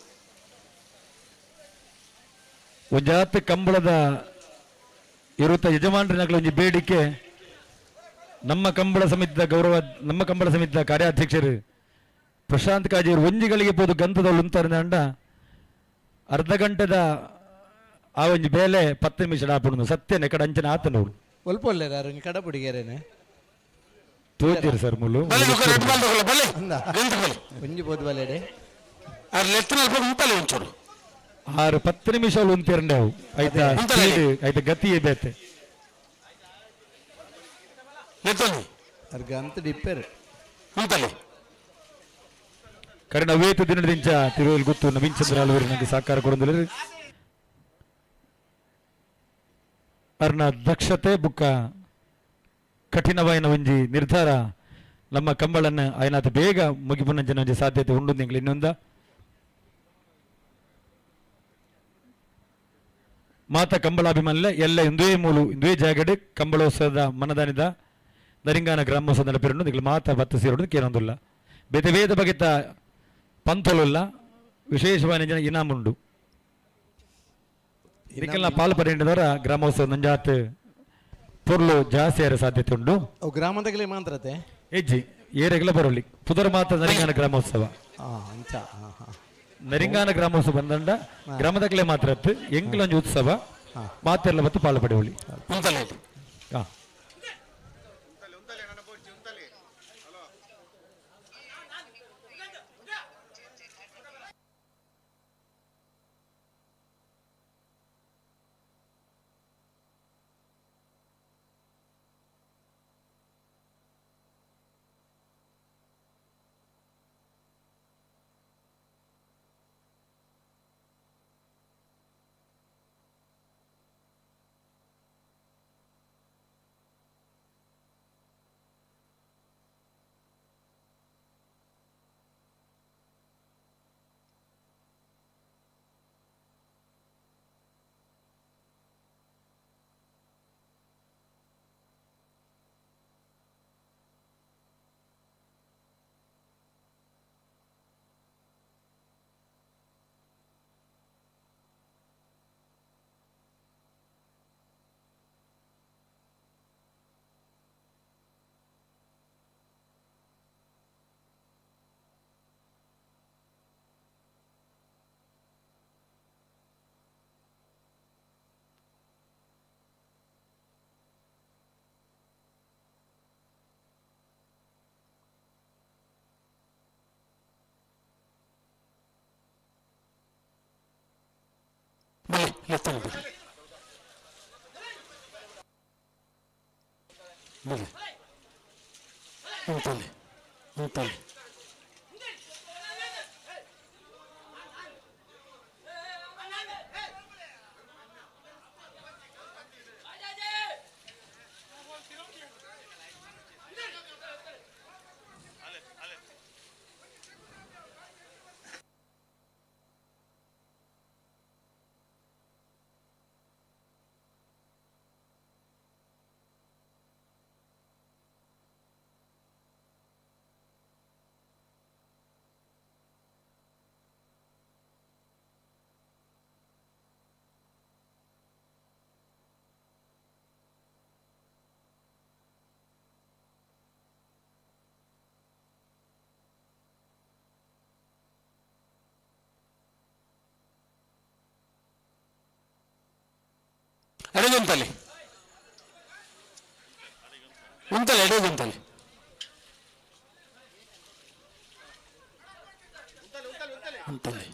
Speaker 9: ಒಂಜಾತ ಕಂಬಳದ ಇರುತ್ತ ಯಜಮಾನರಿನಾಗಲ ಒಂಜಿ ಬೇಡಿಕೆ. ನಮ್ಮ ಕಂಬಳ ಸಮಿತಿಯ ಗೌರವ ನಮ್ಮ ಕಂಬಳ ಸಮಿತಿಯ ಕಾರ್ಯಾಧ್ಯಕ್ಷರು ಪ್ರಶಾಂತ್ ಕಾಜಿಯವರು ಒಂಜಿಗಳಿಗೆ ಪೋದು ಗಂಧದವಳು ಉಂತಾರೆ ಅಂಡ ಅರ್ಧ ಗಂಟೆದ ಆ ಒಂಜಿ ಬೇಲೆ 10 ನಿಮಿಷ ಆಪುಂಡು ಸತ್ಯನೆ ಕಡ ಅಂಚನೆ ಆತನವರು
Speaker 16: ಒಲ್ಪ ಒಲ್ಲೆರ ಕಡ ಪುಡಿಗೆರೇನೆ
Speaker 9: ತೋಜಿರು ಸರ್ ಮುಲು
Speaker 16: ಒಂಜಿ ಬೋದು ಬಲೆಡೆ
Speaker 9: ಆರು 10 ನಿಮಿಷ ಅವಳು ಉಂತಿರಂಡೆ ಅವು ಆಯ್ತಾ ಸ್ಪೀಡ್ ಆಯ್ತಾ ಗತಿಯೇ ಬೇತೆ
Speaker 16: ಗಂತ ಡಿಪ್ಪೆರ್
Speaker 9: ಕರೆನ ವೇತು ದಿನದಿಂಚ ತಿರುವಲ್ ಗುತ್ತು ನವೀನ್ ಚಂದ್ರ ಆಲ್ವೇರು ನನಗೆ ಸಹಕಾರ ಕೊಡಂದಿಲ್ಲ ಅರ್ನ ದಕ್ಷತೆ ಬುಕ್ಕ ಕಠಿಣವಾಯಿನ ಒಂಜಿ ನಿರ್ಧಾರ ನಮ್ಮ ಕಂಬಳನ್ನು ಆಯ್ನಾತ ಬೇಗ ಮುಗಿಪುನಂಚಿನ ಒಂಜಿ ಸಾಧ್ಯತೆ ಉಂಡು ತಿಂಗಳು ಇನ್ನೊಂದ ಮಾತ ಕಂಬಳಾಭಿಮಾನಿಲೆ ಎಲ್ಲ ಇಂದುವೇ ಮೂಲು ಇಂದುವೇ ಜಾಗಡೆ ಕಂಬಳೋತ್ಸವದ ಮನದಾನಿದ ದರಿಂಗಾನ ಗ್ರಾಮೋತ್ಸವ ನಡೆಪಿರುಂಡು ನಿಗಳು ಮಾತ ಬತ್ತ ಸೇರೋಡು ಕೇನೊಂದುಲ್ಲ. ಬೇತೆ ಬೇತೆ ಬಗೆತ ಪಂಥೊಲುಲ್ಲ ವಿಶೇಷವಾದ ಜನ ಇನಾಮುಂಡು ಇದಕ್ಕೆಲ್ಲ ಪಾಲು ಪಡೆದವರ ಗ್ರಾಮೋತ್ಸವ ನಂಜಾತ್ ಪೊರ್ಲು ಜಾಸ್ತಿ ಆರ ಸಾಧ್ಯತೆ ಉಂಡು.
Speaker 16: ಅವು ಗ್ರಾಮದಾಗಲೇ ಮಾತ್ರತೆ?
Speaker 9: ಹೆಜ್ಜಿ ಏರೆಗಲ ಬರಲಿ ಪುದರ್ ಮಾತ್ರ ನರಿಂಗಾನ ಗ್ರಾಮೋತ್ಸವ.
Speaker 16: ಅಂಚ ಹಾ ಹಾ.
Speaker 9: ನರಿಂಗಾನ ಗ್ರಾಮೋತ್ಸವ ಬಂದಂಡ ಗ್ರಾಮದಾಗಲೇ ಮಾತ್ರ ಅತ್ತು ಎಂಕಲೊಂಜಿ ಉತ್ಸವ ಮಾತೆಲ್ಲ ಮತ್ತು ಪಾಲು ಪಡೆಯುವಳಿ. ಹಾ.
Speaker 2: ಬಲೆ ಉಂತಲೆ ಉಂತಲೆ. ಎಡಗುಂತಲೆ ಉಂತಲೆ ಎಡಗುಂತಲೆ. ಉಂತಲೆ.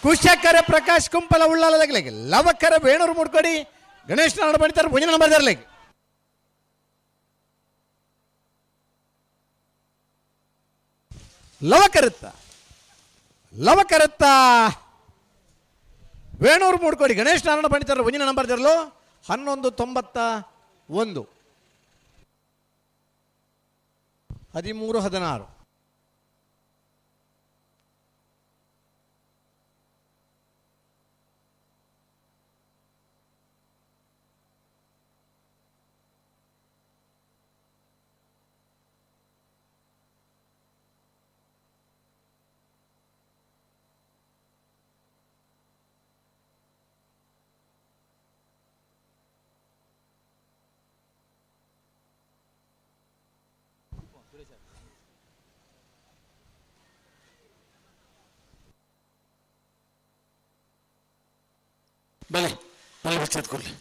Speaker 16: ಕುಶಕರ ಪ್ರಕಾಶ್ ಕುಂಪಲ ಉಳ್ಳಾಲದಗ್ಲಿಗೆ ಲವಕರ ವೇಣೂರು ಮುಡ್ಕೊಡಿ ಗಣೇಶ್ ನಾಡ ಬಣಿತಾರೆ ಭುಜನ ನಂಬರ್. ಲವಕರತ್ತ ಲವಕರತ್ತ ವೇಣೂರು ಮೂಡ್ಕೊಡಿ ಗಣೇಶ್ ನಾರಾಯಣ ಪಂಡಿತರ ಒಂಜಿನ ನಂಬರ್ ಜರಲು 11.91 13.16.
Speaker 2: ಬಲೆ ಬಲೆ ಬಿಚ್ಚೆತ್ಕೊಳ್ಳಿ.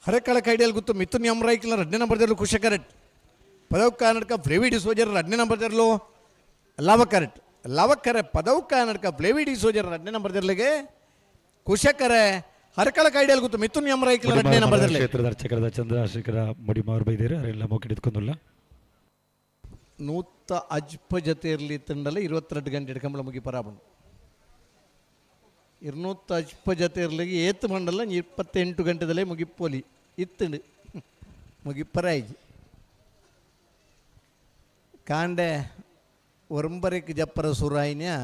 Speaker 16: ಹರಕಳ ಕೈಡಿಯಲ್ಲಿ ಗೊತ್ತು ಮಿಥುನ್ ಎಂ ರೈಕ್ಲ ರಡ್ನೇ ನಂಬರ್ದಲ್ಲೂ ಕುಶಕರೆಟ್ ಪದವು ಕರ್ನಾಟಕ ಫ್ಲೇವಿ ಡಿಸೋಜರ್ ರಡ್ನೇ ನಂಬರ್ದಲ್ಲೂ ಲವಕರೆಟ್ ಲವಕರೆ ಪದವು ಕರ್ನಾಟಕ ಫ್ಲೇವಿ ಡಿಸೋಜರ್ ರಡ್ನೇ ನಂಬರ್ದಲ್ಲಿಗೆ ಕುಶಕರೆ ಹರಕಳ ಕೈಡಿಯಲ್ಲಿ ಗೊತ್ತು ಮಿಥುನ್ ಎಂ ರೈಕ್ಲ ರಡ್ನೇ ನಂಬರ್ದಲ್ಲಿ
Speaker 9: ಕ್ಷೇತ್ರದ ಅರ್ಚಕರಾದ ಚಂದ್ರಶೇಖರ ಮುಡಿಮಾರು ಬೈದೇರು ಅವರೆಲ್ಲ ಮೊಕ್ಕಿಡಿದ್ಕೊಂಡುಲ್ಲ.
Speaker 16: ನೂತ ಅಜ್ಪ ಜೊತೆ ಇರಲಿ ತಂಡಲ್ಲ 22 ಗಂಟೆ ಹಿಡ್ಕಂಬಳ ಮುಗಿ ಪರಾಬಂಡು ಇರ್ನೂತ್ತ ಅಜ್ಪ ಜೊತೆ ಇರಲಿಗೆ ಏತ್ ಮಂಡಲ 28 ಗಂಟೆದಲ್ಲೇ ಮುಗಿಪೋಲಿ ಇತ್ತಂಡು ಮುಗಿಪ್ಪರಾಯ್ಜಿ ಕಾಂಡೆ ಒಂಬರಕ್ಕೆ ಜಪ್ಪರ ಸುರಾಯಿನ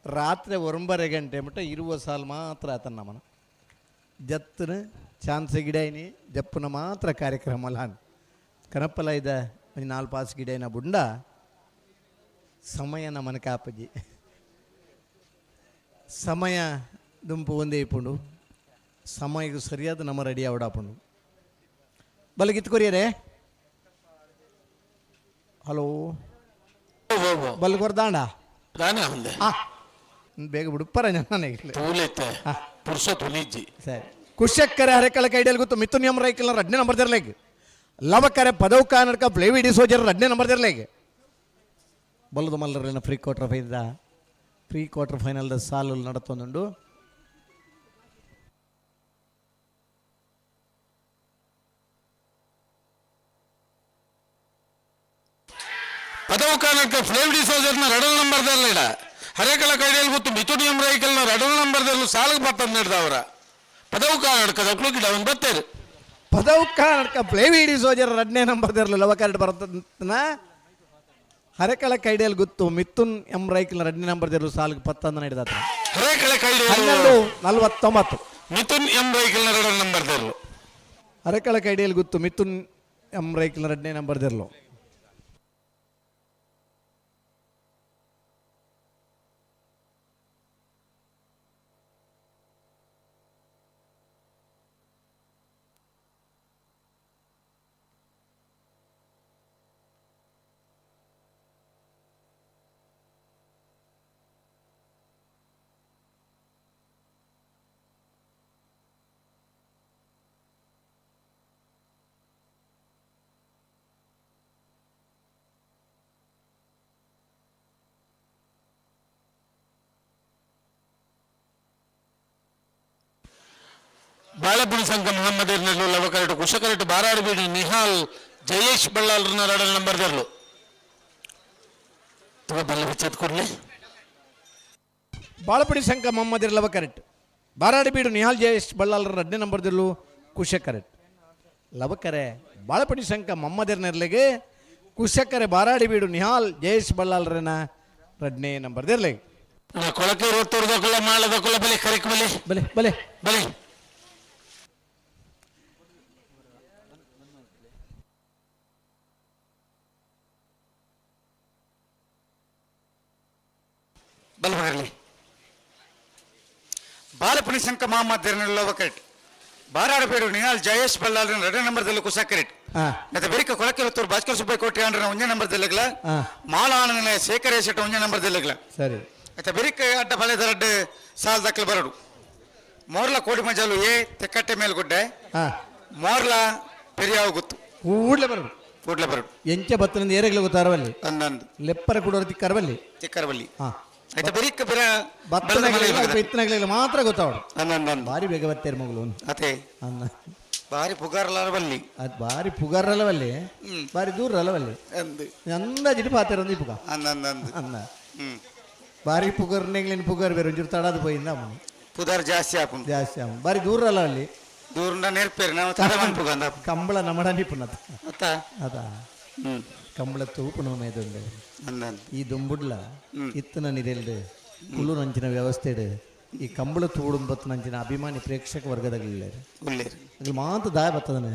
Speaker 16: ರಾತ್ರಿ 9 ಗಂಟೆ ಮಟ್ಟ ಇರುವ ಸಾಲು ಮಾತ್ರ ಆತನ ನಮ್ಮನ ಜತ್ತನ ಚಾನ್ಸ್ ಗಿಡಾಯಿನಿ ಜಪ್ಪನ ಮಾತ್ರ ಕಾರ್ಯಕ್ರಮ ಅಲ್ಲ ಕನಪ್ಪಲ ಇದ್ದ ಒಂದು 4 ಪಾಸ್ ಗಿಡೈನ ಬುಂಡ ಸಮಯ ನಮ್ಮನ ಕಾಪಜಿ ಸಮಯ ದುಂಪು ಒಂದೇ ಇಪ್ಪುಂಡು ಸಮಯಕ್ಕೆ ಸರಿಯಾದ ನಮ್ಮ ರೆಡಿ ಅವಡಾಪುಂಡು ಬಲಗಿತ್ತು ಕೊರಿಯರೇ ಹಲೋ ಬಲ್ ಕೊರ್ದಾಂಡ ಬೇಗ ಬಿಡುಪ್ಪರ ಸರಿ ಕುಶಕ್ಕರೆ ಹರೆಕಳ ಕೈಡಿಯಲ್ಲಿ ಗೊತ್ತು ಮಿಥುನ್ ಎಂ ರೈಕಲ್ ರಡ್ನೇ ನಂಬರ್ ದಿರ್ಲೇಗ್ ಲವಕರೆ ಪದವು ಕರ್ನಾಟಕ ಫ್ಲೇವಿ ಡಿಸೋಜರ್ ರಡ್ನೇ ನಂಬರ್ ದಿರ್ಲೇಗ್ ಬಲ್ಲದ ಮಲ್ಲರಲ್ಲಿನ pre quarter final pre quarter ಫೈನಲ್ದ ಸಾಲು ನಡತೊಂದುಂಡು.
Speaker 20: ಪದವು ಕರ್ನಾಟಕ ಫ್ಲೇವ್ ಡಿಸೋಜರ್ನ ರಡಲ್ ನಂಬರ್ದಲ್ಲ ಹರೇಕಳ ಕೈಡಿಯಲ್ಲಿ ಗೊತ್ತು ಮಿಥುನ್ ಎಂ ರೈಕಲ್ನ ರಡಲ್ ನಂಬರ್ದಲ್ಲೂ ಸಾಲಿಗೆ ಬರ್ತಂದು ನಡೆದವರ ಪದವು ಕರ್ನಾಟಕದ ಗಿಡ ಒಂದು ಬತ್ತೇರು
Speaker 16: ಪದವು ಕರ್ನಾಟಕ ಫ್ಲೇವಿ ಡಿಸೋಜರ್ ರಡ್ನೇ ನಂಬರ್ದಿರಲು ಲವಕರೆಡ್ ಬರ್ತನ ಹರೆಕಳ ಕೈಡಿಯಲ್ಲಿ ಗೊತ್ತು ಮಿಥುನ್ ಎಂ ರೈಕಲ್ ರಡ್ನೇ ನಂಬರ್ದಿರಲು ಸಾಲಿಗೆ ಪತ್ತಂದ ನಡೆದ
Speaker 20: ಹರೇಕಳ ಕೈಡಿ
Speaker 16: 12:49
Speaker 20: ಮಿಥುನ್ ಎಂ ರೈಕಲ್ನ ರಡಲ್ ನಂಬರ್ದಿರಲು
Speaker 16: ಹರೆಕಳ ಕೈಡಿಯಲ್ಲಿ ಗೊತ್ತು ಮಿಥುನ್ ಎಂ ರೈಕಲ್ನ ರಡ್ನೇ ನಂಬರ್ದಿರಲು
Speaker 20: ಬಾಳಪುಣಿ ಸಂಘ ಮೊಹಮ್ಮದ್ ಲವಕರಟು ಕುಶಕರಟು ಬಾರಾಡುಬೀಡು ನಿಹಾಲ್ ಜಯೇಶ್ ಬಳ್ಳಾಲ್ರನ್ನ ರಡಲ್ ನಂಬರ್ ದರ್ಲು ತುಗ ಬಲ್ಲ ಬಿಚ್ಚತ್ ಕೊಡ್ಲಿ.
Speaker 16: ಬಾಳಪುಡಿ ಸಂಘ ಮೊಹಮ್ಮದ್ ಲವಕರೆಟ್ ಬಾರಾಡುಬೀಡು ನಿಹಾಲ್ ಜಯೇಶ್ ಬಳ್ಳಾಲ್ರ ರಡ್ನೇ ನಂಬರ್ ದಿರ್ಲು ಕುಶಕರೆಟ್ ಲವಕರೆ ಬಾಳಪುಡಿ ಸಂಘ ಮೊಹಮ್ಮದಿರ್ನೆರ್ಲಿಗೆ ಕುಶಕರೆ ಬಾರಾಡಿಬೀಡು ನಿಹಾಲ್ ಜಯೇಶ್ ಬಳ್ಳಾಲ್ರನ ರಡ್ನೇ ನಂಬರ್ ದಿರ್ಲಿಗೆ
Speaker 20: ಕೊಳಕೆ ರೋತ್ತೂರ್ದಕ್ಕುಲ್ಲ ಮಾಳದಕ್ಕುಲ್ಲ ಬಲೆ ಕರೆಕ್ ಬಲೆ
Speaker 16: ಬಲೆ ಬಲೆ
Speaker 20: ಬಲೆ
Speaker 3: ಬಲಬಗರಲಿ ಬಾಲಪುಣಿ ಸಂಕ ಮಾಮದ್ದರ್ನಲ್ಲವಕರೆಟ್ ಬಾರಾಡಬೇಡು ನಿಹಾಲ್ ಜಯೇಶ್ ಬಲ್ಲಾಲ್ರನ್ನ ಎರಡನೇ ನಂಬರ್ದಲ್ಲಿ ಕುಸಾಕರೆಟ್ ಮತ್ತೆ ಬೆರಿಕ ಕೊಳಕೆ ಹೊತ್ತೂರು ಭಾಸ್ಕರ್ ಸುಬ್ಬಯ್ಯ ಕೋಟಿ ಅಂಡ್ರನ ಒಂದೇ ನಂಬರ್ ದಿಲ್ಲಗ್ಲ ಮಾಲ ಆನಂದನ ಶೇಖರ ಶೆಟ್ಟ ಒಂದೇ ನಂಬರ್ ದಿಲ್ಲಗ್ಲ
Speaker 16: ಸರಿ
Speaker 3: ಮತ್ತೆ ಬೆರಿಕ ಅಡ್ಡ ಬಲೆದ ರಡ್ಡು ಸಾಲ್ ದಕ್ಕಲು ಬರಡು ಮೋರ್ಲ ಕೋಡಿ ಮಜಾಲು ಎ ತೆಕ್ಕಟ್ಟೆ ಮೇಲ್ಗುಡ್ಡೆ ಮೋರ್ಲ ಪೆರಿಯಾವ ಗೊತ್ತು
Speaker 16: ಕೂಡ್ಲೆ ಬರಡು
Speaker 3: ಕೂಡ್ಲೆ ಬರಡು
Speaker 16: ಎಂಚ ಬತ್ತನಿಂದ ಏರೆಗ್ಲ ಗೊತ್ತಾರವಲ್ಲಿ
Speaker 3: ಅಂದಂದು
Speaker 16: ಲೆಪ್ಪರ ಕುಡೋರ್ ತಿಕ್ಕರವಲ್ಲಿ
Speaker 3: ತಿಕ್ಕರವಲ್ಲಿ
Speaker 16: ಹಾ
Speaker 3: ಆಯ್ತಾ ಬೆರಿಕ ಬೆರ
Speaker 16: ಬತ್ತನಗ್ಲಿಲ್ಲ ಮಾತ್ರ ಗೊತ್ತಾವಡು
Speaker 3: ಅಂದಂದು
Speaker 16: ಭಾರಿ ಬೇಗ ಬತ್ತೇರು ಮಗಳು
Speaker 3: ಅದೇ
Speaker 16: ಅನ್ನ
Speaker 3: ಬಾರಿ ಪುಗಾರಲವಲ್ಲಿ
Speaker 16: ಅದು ಬಾರಿ ಪುಗಾರಲವಲ್ಲಿ ಬಾರಿ ದೂರ ಅಲವಲ್ಲಿ
Speaker 3: ಅಂದು
Speaker 16: ಅಂದಾಜಿಟ್ಟು ಪಾತೇರು ಇಪ್ಪುಗ
Speaker 3: ಅಂದಂದು
Speaker 16: ಅನ್ನ ಬಾರಿ ಪುಗರ್ನೆಗ್ಲಿನ ಪುಗಾರ್ ಬೇರೆ ಒಂಚೂರು ತಡದು ಪೋಯಿಂದ ಅಮ್ಮನು
Speaker 3: ಪುದಾರ್ ಜಾಸ್ತಿ ಆಪುಂಡು
Speaker 16: ಜಾಸ್ತಿ ಆಪುಂಡು ಬಾರಿ ದೂರ ಅಲ್ಲ ಅಲ್ಲಿ
Speaker 3: ದೂರ ನೆರ್ಪೇರು ನಾವು ತಡ ಮನ್ಪುಗ ಅಂದ
Speaker 16: ಕಂಬಳ ನಮಡ ನಿಪುಣತ
Speaker 3: ಅತ್ತ
Speaker 16: ಅದ ಕಂಬಳ ತೂಪುನ ಮೇದುಂಡು
Speaker 3: ಅಂದಂದು
Speaker 16: ಈ ದುಂಬುಡ್ಲ ಇತ್ತನ ನಿರೆಲ್ದು ಕುಲ್ಲು ನಂಚಿನ ವ್ಯವಸ್ಥೆಡು ಈ ಕಂಬಳ ತೂಡು ಬತ್ತು ನಂಚಿನ ಅಭಿಮಾನಿ ಪ್ರೇಕ್ಷಕ ವರ್ಗದಾಗಲಿಲ್ಲ
Speaker 3: ಉಳ್ಳೇರು
Speaker 16: ಅಲ್ಲಿ ಮಾತು ದಾಯ ಬರ್ತದನೆ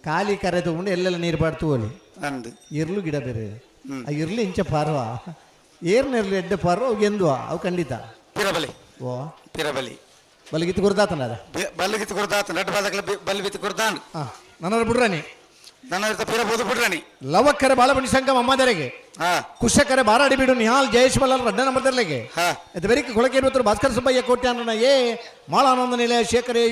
Speaker 16: ಖಾಲಿ ಕರೆ ತಗೊಂಡು ಎಲ್ಲೆಲ್ಲ ನೀರು ಪಾಡ್ತು ಅಲ್ಲಿ
Speaker 3: ಅಂದು
Speaker 16: ಇರ್ಲು ಗಿಡ ಬೇರೆ ಆ ಇರ್ಲು ಇಂಚ ಪಾರ್ವ ಏರ್ನೆರ್ಲು ಎಡ್ಡೆ ಪಾರ್ವ ಅವು ಎಂದುವ ಅವು ಖಂಡಿತ
Speaker 3: ಪಿರಬಲಿ
Speaker 16: ಓ
Speaker 3: ಪಿರಬಲಿ
Speaker 16: ಬಲಗಿತ್ತು ಗುರ್ದಾತನ ಅದ
Speaker 3: ಬಲ್ಲಿಗಿತ್ತು ಗುರ್ದಾತ ನಟ್ ಬಾದಕಲ ಬಲ್ಲಿ ಬಿತ್ತು ಗುರ್ದಾನ್
Speaker 16: ಹಾಂ ನನ್ನ ಬಿಡ್ರಾನಿ
Speaker 3: ನನ್ನ ಪಿರಬೋದು ಬಿಡ್ರಾನಿ
Speaker 16: ಲವಕ್ಕರೆ ಬಾಲಬಂಡಿ ಸಂಘ ಮಮ್ಮದರೆಗೆ ಕುಶಕರೆ ಬಾರಾಡಿ ಬೀಡು ನಿಹಾಲ್ ಜಯೇಶ್ ಬಲ್ಲಾಲ್ ರಡ್ಡ ನಂಬರ್ದರ್ಲೆಗೆ ಇದು ಬೆರಿಕೆ ಕೊಳಕೆ ಇರುತ್ತರು ಭಾಸ್ಕರ ಸುಬ್ಬಯ್ಯ ಕೋಟ್ಯಾನನ ಎ ಮಾಳಾನಂದ ನಿಲಯ ಶೇಖರೆ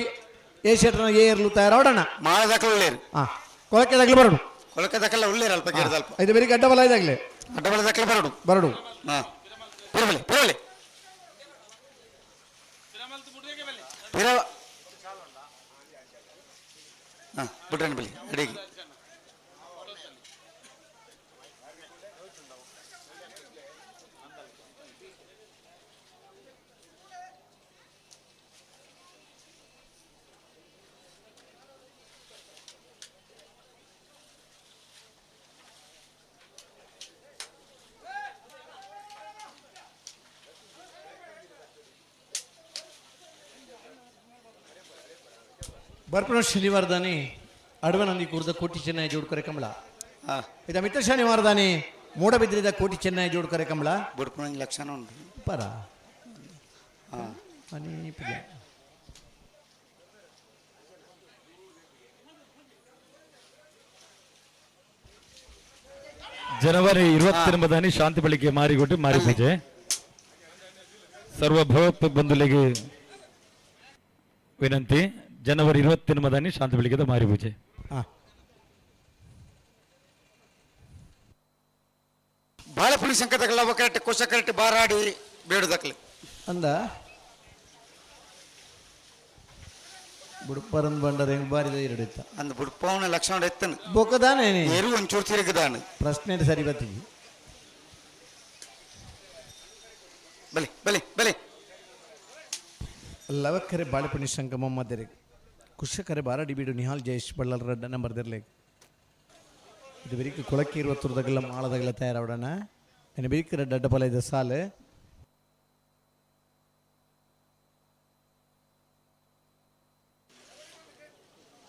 Speaker 16: ಎ ಶೆಟ್ರನ ಎ ಎರ್ಲು ತಯಾರಾವಡಣ.
Speaker 3: ಮಾಳದಕಲು ಉಳ್ಳೇರು.
Speaker 16: ಹಾ, ಕೊಳಕೆ ದಾಗಲಿ ಬರಡು.
Speaker 3: ಕೊಳಕೆ ದಕಲ ಉಳ್ಳೇರು ಅಲ್ಪ ಗೇರ್ದ ಅಲ್ಪ.
Speaker 16: ಇದು ಬೇರೆ ಅಡ್ಡ ಬಲ ಇದಾಗಲಿ.
Speaker 3: ಅಡ್ಡಬಲ ದಕಲ ಬರಡು.
Speaker 16: ಬರಡು.
Speaker 3: ಹಾ, ಪಿರಬಲೆ ಪಿರಬಲೆ ಪಿರ. ಹಾ, ಬುಡ್ರನ್ ಬಲಿ ಅಡಿಗೆ.
Speaker 16: ಬರ್ಪಣ ಶನಿವಾರದಾನಿ ಅಡವನಂದಿ ಕೂರ್ದ ಕೋಟಿ ಚೆನ್ನೈ ಜೋಡ್ಕರೆ ಕಮಲ. ಇದು ಮಿತ್ರ ಶನಿವಾರದಾನಿ ಮೂಡಬಿದ್ರಿದ ಕೋಟಿ ಚೆನ್ನೈ ಜೋಡ್ಕರೆ ಕಮಲ.
Speaker 3: ಬುಡ್ಪಣ ಲಕ್ಷಣ ಉಂಟು.
Speaker 16: ಪರ ಅನಿ ಪೂಜೆ.
Speaker 9: ಜನವರಿ 29 ಶಾಂತಿ ಬೆಳಿಗ್ಗೆ ಮಾರಿಗೊಟ್ಟು ಮಾರಿ ಪೂಜೆ. ಸರ್ವ ಭಗವತ್ ಬಂಧುಗಳಿಗೆ ವಿನಂತಿ, ಜನವರಿ 29 ಶಾಂತಿ ಬೆಳಿಗ್ಗೆದ ಮಾರಿ ಪೂಜೆ.
Speaker 3: ಬಾಳೆಪುಳಿ ಸಂಕಟಗಳ ಒಕ್ಕರೆಟ್ಟಿ ಕೋಶಕರೆಟ್ಟಿ ಬಾರಾಡಿ ಬೇಡುದಕ್ಕಲೆ.
Speaker 16: ಅಂದ ಬುಡ್ಪರಂದ್ ಬಂಡರ್ ಹೆಂಗ್ ಬಾರಿದ ಎರಡಿತ್ತ.
Speaker 3: ಅಂದ ಬುಡ್ಪವನ ಲಕ್ಷಣ ಎತ್ತನು.
Speaker 16: ಬೊಕ್ಕದಾನೆ.
Speaker 3: ಎರು ಒಂಚೂರು ತಿರುಗದಾನೆ.
Speaker 16: ಪ್ರಶ್ನೆ ಸರಿ ಬತ್ತಿಗೆ.
Speaker 3: ಬಲೆ ಬಲೆ ಬಲೆ.
Speaker 16: ಲವಕ್ಕರೆ ಬಾಳೆಪುಣಿ ಸಂಗಮ ಮಧ್ಯರೆ ಕುಶಕರೆ ಬಾರಾಡಿ ಬೀಡು ನಿಹಾಲ್ ಜಯೇಶ್ ಬಳ್ಳಾಲ್ ರಡ್ಡ ನಂಬರ್ ದಿರ್ಲೆ. ಇದು ಬೆರಿಕ್ ಕೊಳಕ್ಕೆ ಇರುವ ತುರ್ದಗಲ್ಲ ಮಾಳದಗಲ್ಲ ತಯಾರಾವಡಣ. నేను ಬೆರಿಕ್ ರಡ್ಡ ಅಡ್ಡಪಲ ಇದೆ ಸಾಲು.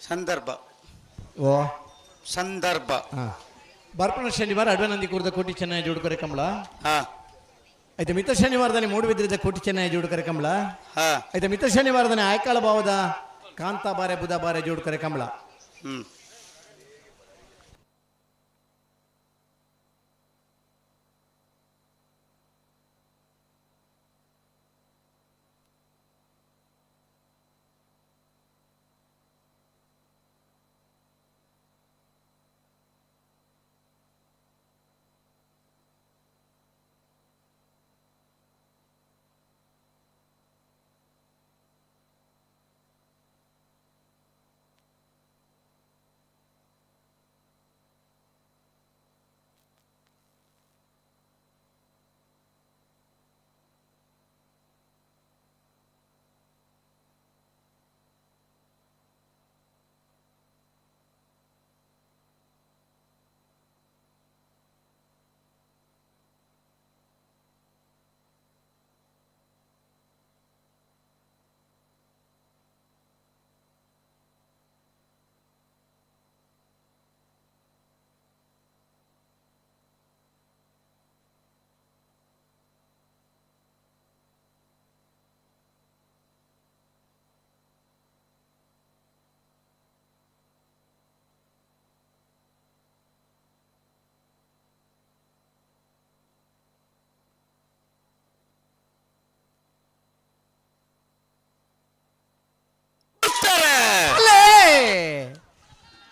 Speaker 3: ಸಂದರ್ಭ.
Speaker 16: ಓ
Speaker 3: ಸಂದರ್ಭ.
Speaker 16: ಹಾ, ಬರ್ಪಣ ಶನಿವಾರ ಅಡ್ವನಂದಿ ಕೂರ್ದ ಕೋಟಿ ಚೆನ್ನೈ ಜೋಡ್ಕರೆ ಕಮಲ. ಆಯ್ತು, ಮಿತ್ರ ಶನಿವಾರದಲ್ಲಿ ಮೂಡುಬಿದ್ರಿದ ಕೋಟಿ ಚೆನ್ನೈ ಜೋಡ್ಕರೆ ಕಮಲ. ಆಯ್ತು, ಮಿತ್ರ ಶನಿವಾರದಲ್ಲಿ ಆಯ್ಕಾಳ ಭಾವದ ಕಾಂತಾ ಬಾರೆ ಬುಧ ಬಾರೆ ಜೋಡ್ಕರೆ ಕಮಲ.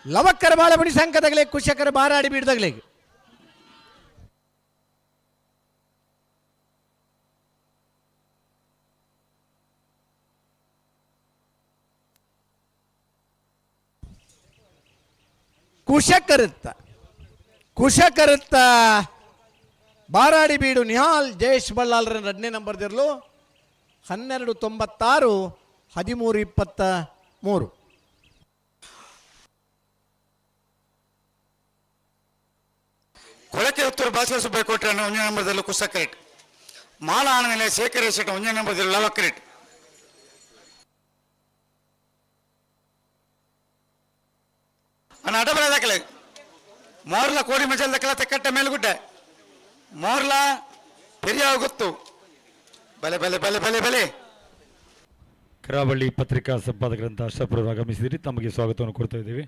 Speaker 16: ಲವಕ್ಕರ ಬಾಳಮಣಿ ಸಂಕದಗಲೆ ಕುಶಕರ ಬಾರಾಡಿ ಬೀಡ್ದಗಲೆ. ಕುಶಕರುತ್ತ ಕುಶಕರುತ್ತ ಬಾರಾಡಿ ಬೀಡು ನಿಹಾಲ್ ಜಯೇಶ್ ಬಳ್ಳಾಲ್ರ ಎರಡನೇ ನಂಬರ್ದಿರಲು 12.96 13.23.
Speaker 3: ಕೊಳಕೆ ಉತ್ತರ ಭಾಸ್ಕರ ಸುಬ್ಬಯ್ಯ ಕೊಟ್ಟರೆ ಒಂದನೇ ನಂಬರ್ದಲ್ಲಿ ಕುಶಕರೇಟ್ ಮಾಲ ಆನಂದ ಶೇಖರ ಶೆಟ್ಟ ಒಂದನೇ ನಂಬರ್ದಲ್ಲಿ ಲವಕರೇಟ್. ಅಣ್ಣ ಅಡಬಲ ದಾಖಲೆ ಮೋರ್ಲ ಕೋಡಿ ಮಜಲ್ ದಾಖಲೆ ತೆಕ್ಕಟ್ಟ ಮೇಲುಗುಡ್ಡೆ ಮೋರ್ಲ ಪೆರಿಯ ಗೊತ್ತು ಬಲೆ ಬಲೆ ಬಲೆ ಬಲೆ ಬಲೆ.
Speaker 9: ಕರಾವಳಿ ಪತ್ರಿಕಾ ಸಂಪಾದಕರಂತ ಅಶ್ರಫ್ ಆಗಮಿಸಿದಿರಿ, ತಮಗೆ ಸ್ವಾಗತವನ್ನು ಕೊಡ್ತಾ ಇದ್ದೀವಿ.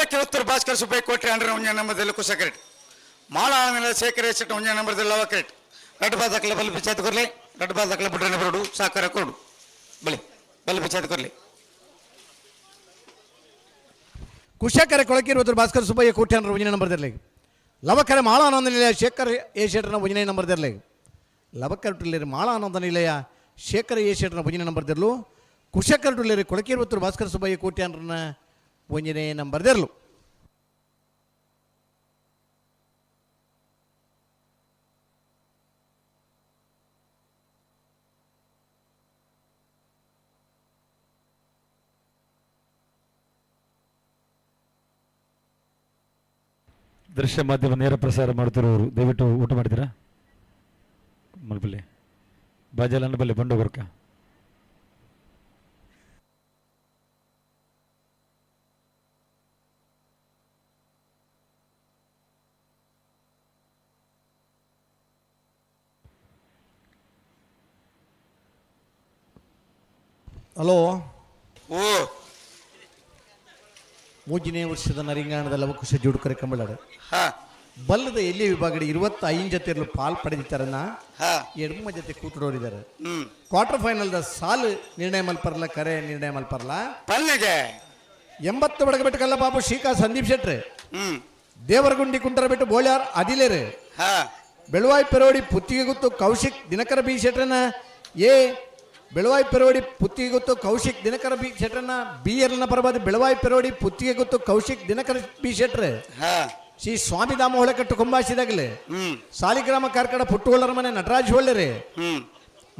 Speaker 3: ಕೊಳಕ್ಕೆ ಉತ್ತರ ಭಾಸ್ಕರ್ ಸುಬ್ಬಯ್ಯ ಕೋಟೆ ಅಂಡ್ರೆ ಒಂಜ ನಂಬರ್ದಲ್ಲಿ ಕುಶಕರೆಟ್ ಮಾಳ ಆನಂದ ಶೇಖರ ಶೆಟ್ಟಿ ಒಂಜ ನಂಬರ್ದಲ್ಲಿ ಲವಕರೆಟ್ ರಡ್ಡು ಬಾದಕ್ಲ ಬಲ್ ಬಿಚಾತ್ ಕೊರ್ಲೆ ರಡ್ಡು ಬಾದಕ್ಲ ಬುಡ್ರನೆ ಬರೋಡು ಸಾಕಾರ ಕೊಡು ಬಲಿ ಬಲ್ ಬಿಚಾತ್ ಕೊರ್ಲೆ.
Speaker 16: ಕುಶಕರೆ ಕೊಳಕಿರುವುದು ಭಾಸ್ಕರ್ ಸುಬ್ಬಯ್ಯ ಕೋಟ್ಯಾನ್ರ ಒಂಜನೇ ನಂಬರ್ ದಿರಲಿ. ಲವಕರೆ ಮಾಳಾನಂದ ನಿಲಯ ಶೇಖರ್ ಎ ಶೆಟ್ಟರ್ನ ಒಂಜನೇ ನಂಬರ್ ದಿರಲಿ. ಲವಕರ್ ಟುಲ್ಲೇರಿ ಮಾಳಾನಂದ ನಿಲಯ ಶೇಖರ್ ಎ ಶೆಟ್ಟರ್ನ ಒಂಜನೇ ನಂಬರ್ ದಿರಲು. ಕುಶಕರ್ ಟುಲ್ಲೇರಿ ಕೊಳಕಿರುವತ್ತರು ಭಾಸ್ಕರ್ ಸುಬ್ಬಯ್ಯ ಕೋಟ್ಯಾನ್ರನ್ನ ಒಂಜನೇ ನಂಬರ್ ದಿರಲು.
Speaker 9: ದೃಶ್ಯ ಮಾಧ್ಯಮ ನೇರ ಪ್ರಸಾರ ಮಾಡುತ್ತಿರುವವರು ದಯವಿಟ್ಟು ಊಟ ಮಾಡಿದ್ದೀರಾ? ಮಲ್ಪಲ್ಲಿ ಬಾಜಾಲನ್ನ ಬಲ್ಲಿ ಬಂಡು ಗೊರ್ಕ.
Speaker 16: ಹಲೋ.
Speaker 3: ಓ
Speaker 16: ಮೂಜಿನೇ ವರ್ಷದ ನರಿಂಗಾಣದ ಲವಕುಶ ಜೋಡುಕರೆ ಕಂಬಳಾಡ ಬಲ್ಲದ ಎಲ್ಲಿ ವಿಭಾಗಡೆ 25 ಜೊತೆಯಲ್ಲೂ ಪಾಲ್ ಪಡೆದಿತ್ತಾರನ್ನ ಎಡಮ ಜೊತೆ ಕೂಟಡೋರಿದ್ದಾರೆ. ಕ್ವಾರ್ಟರ್ ಫೈನಲ್ the ಸಾಲು ನಿರ್ಣಯ ಮಲ್ಪರ್ಲ ಕರೆ ನಿರ್ಣಯ ಮಲ್ಪರ್ಲ
Speaker 3: ಪಲ್ಲಿಗೆ
Speaker 16: 80 ಬಡಗಬೆಟ್ಟು ಕಲ್ಲಬಾಬು ಶ್ರೀಕಾ ಸಂದೀಪ್ ಶೆಟ್ರೆ, ದೇವರಗುಂಡಿ ಕುಂಟರಬೆಟ್ಟು ಬೋಳ್ಯಾರ್ ಅದಿಲೇರು, ಬೆಳುವಾಯಿ ಪೆರೋಡಿ ಪುತ್ತಿಗೆ ಗುತ್ತು ಕೌಶಿಕ್ ದಿನಕರ ಬಿ ಶೆಟ್ರನ ಎ, ಬೆಳುವಾಯಿ ಪೆರೋಡಿ ಪುತ್ತಿಗೆ ಗುತ್ತು ಕೌಶಿಕ್ ದಿನಕರ ಬಿ ಶೆಟ್ರನ ಬಿ ಎಲ್ನ ಪರವಾದ ಬೆಳುವಾಯಿ ಪೆರೋಡಿ ಪುತ್ತಿಗೆ ಗುತ್ತು ಕೌಶಿಕ್ ದಿನಕರ ಬಿ ಶೆಟ್ರೆ, ಶ್ರೀ ಸ್ವಾಮಿಧಾಮ ಹೊಳೆಕಟ್ಟು ಕುಂಬಾಸಿದಾಗಲೇ, ಸಾಲಿಗ್ರಾಮ ಕಾರ್ಕಡ ಪುಟ್ಟುಗೊಳ್ಳರ ಮನೆ ನಟರಾಜ್ ಹೊಳ್ಳೆರೆ,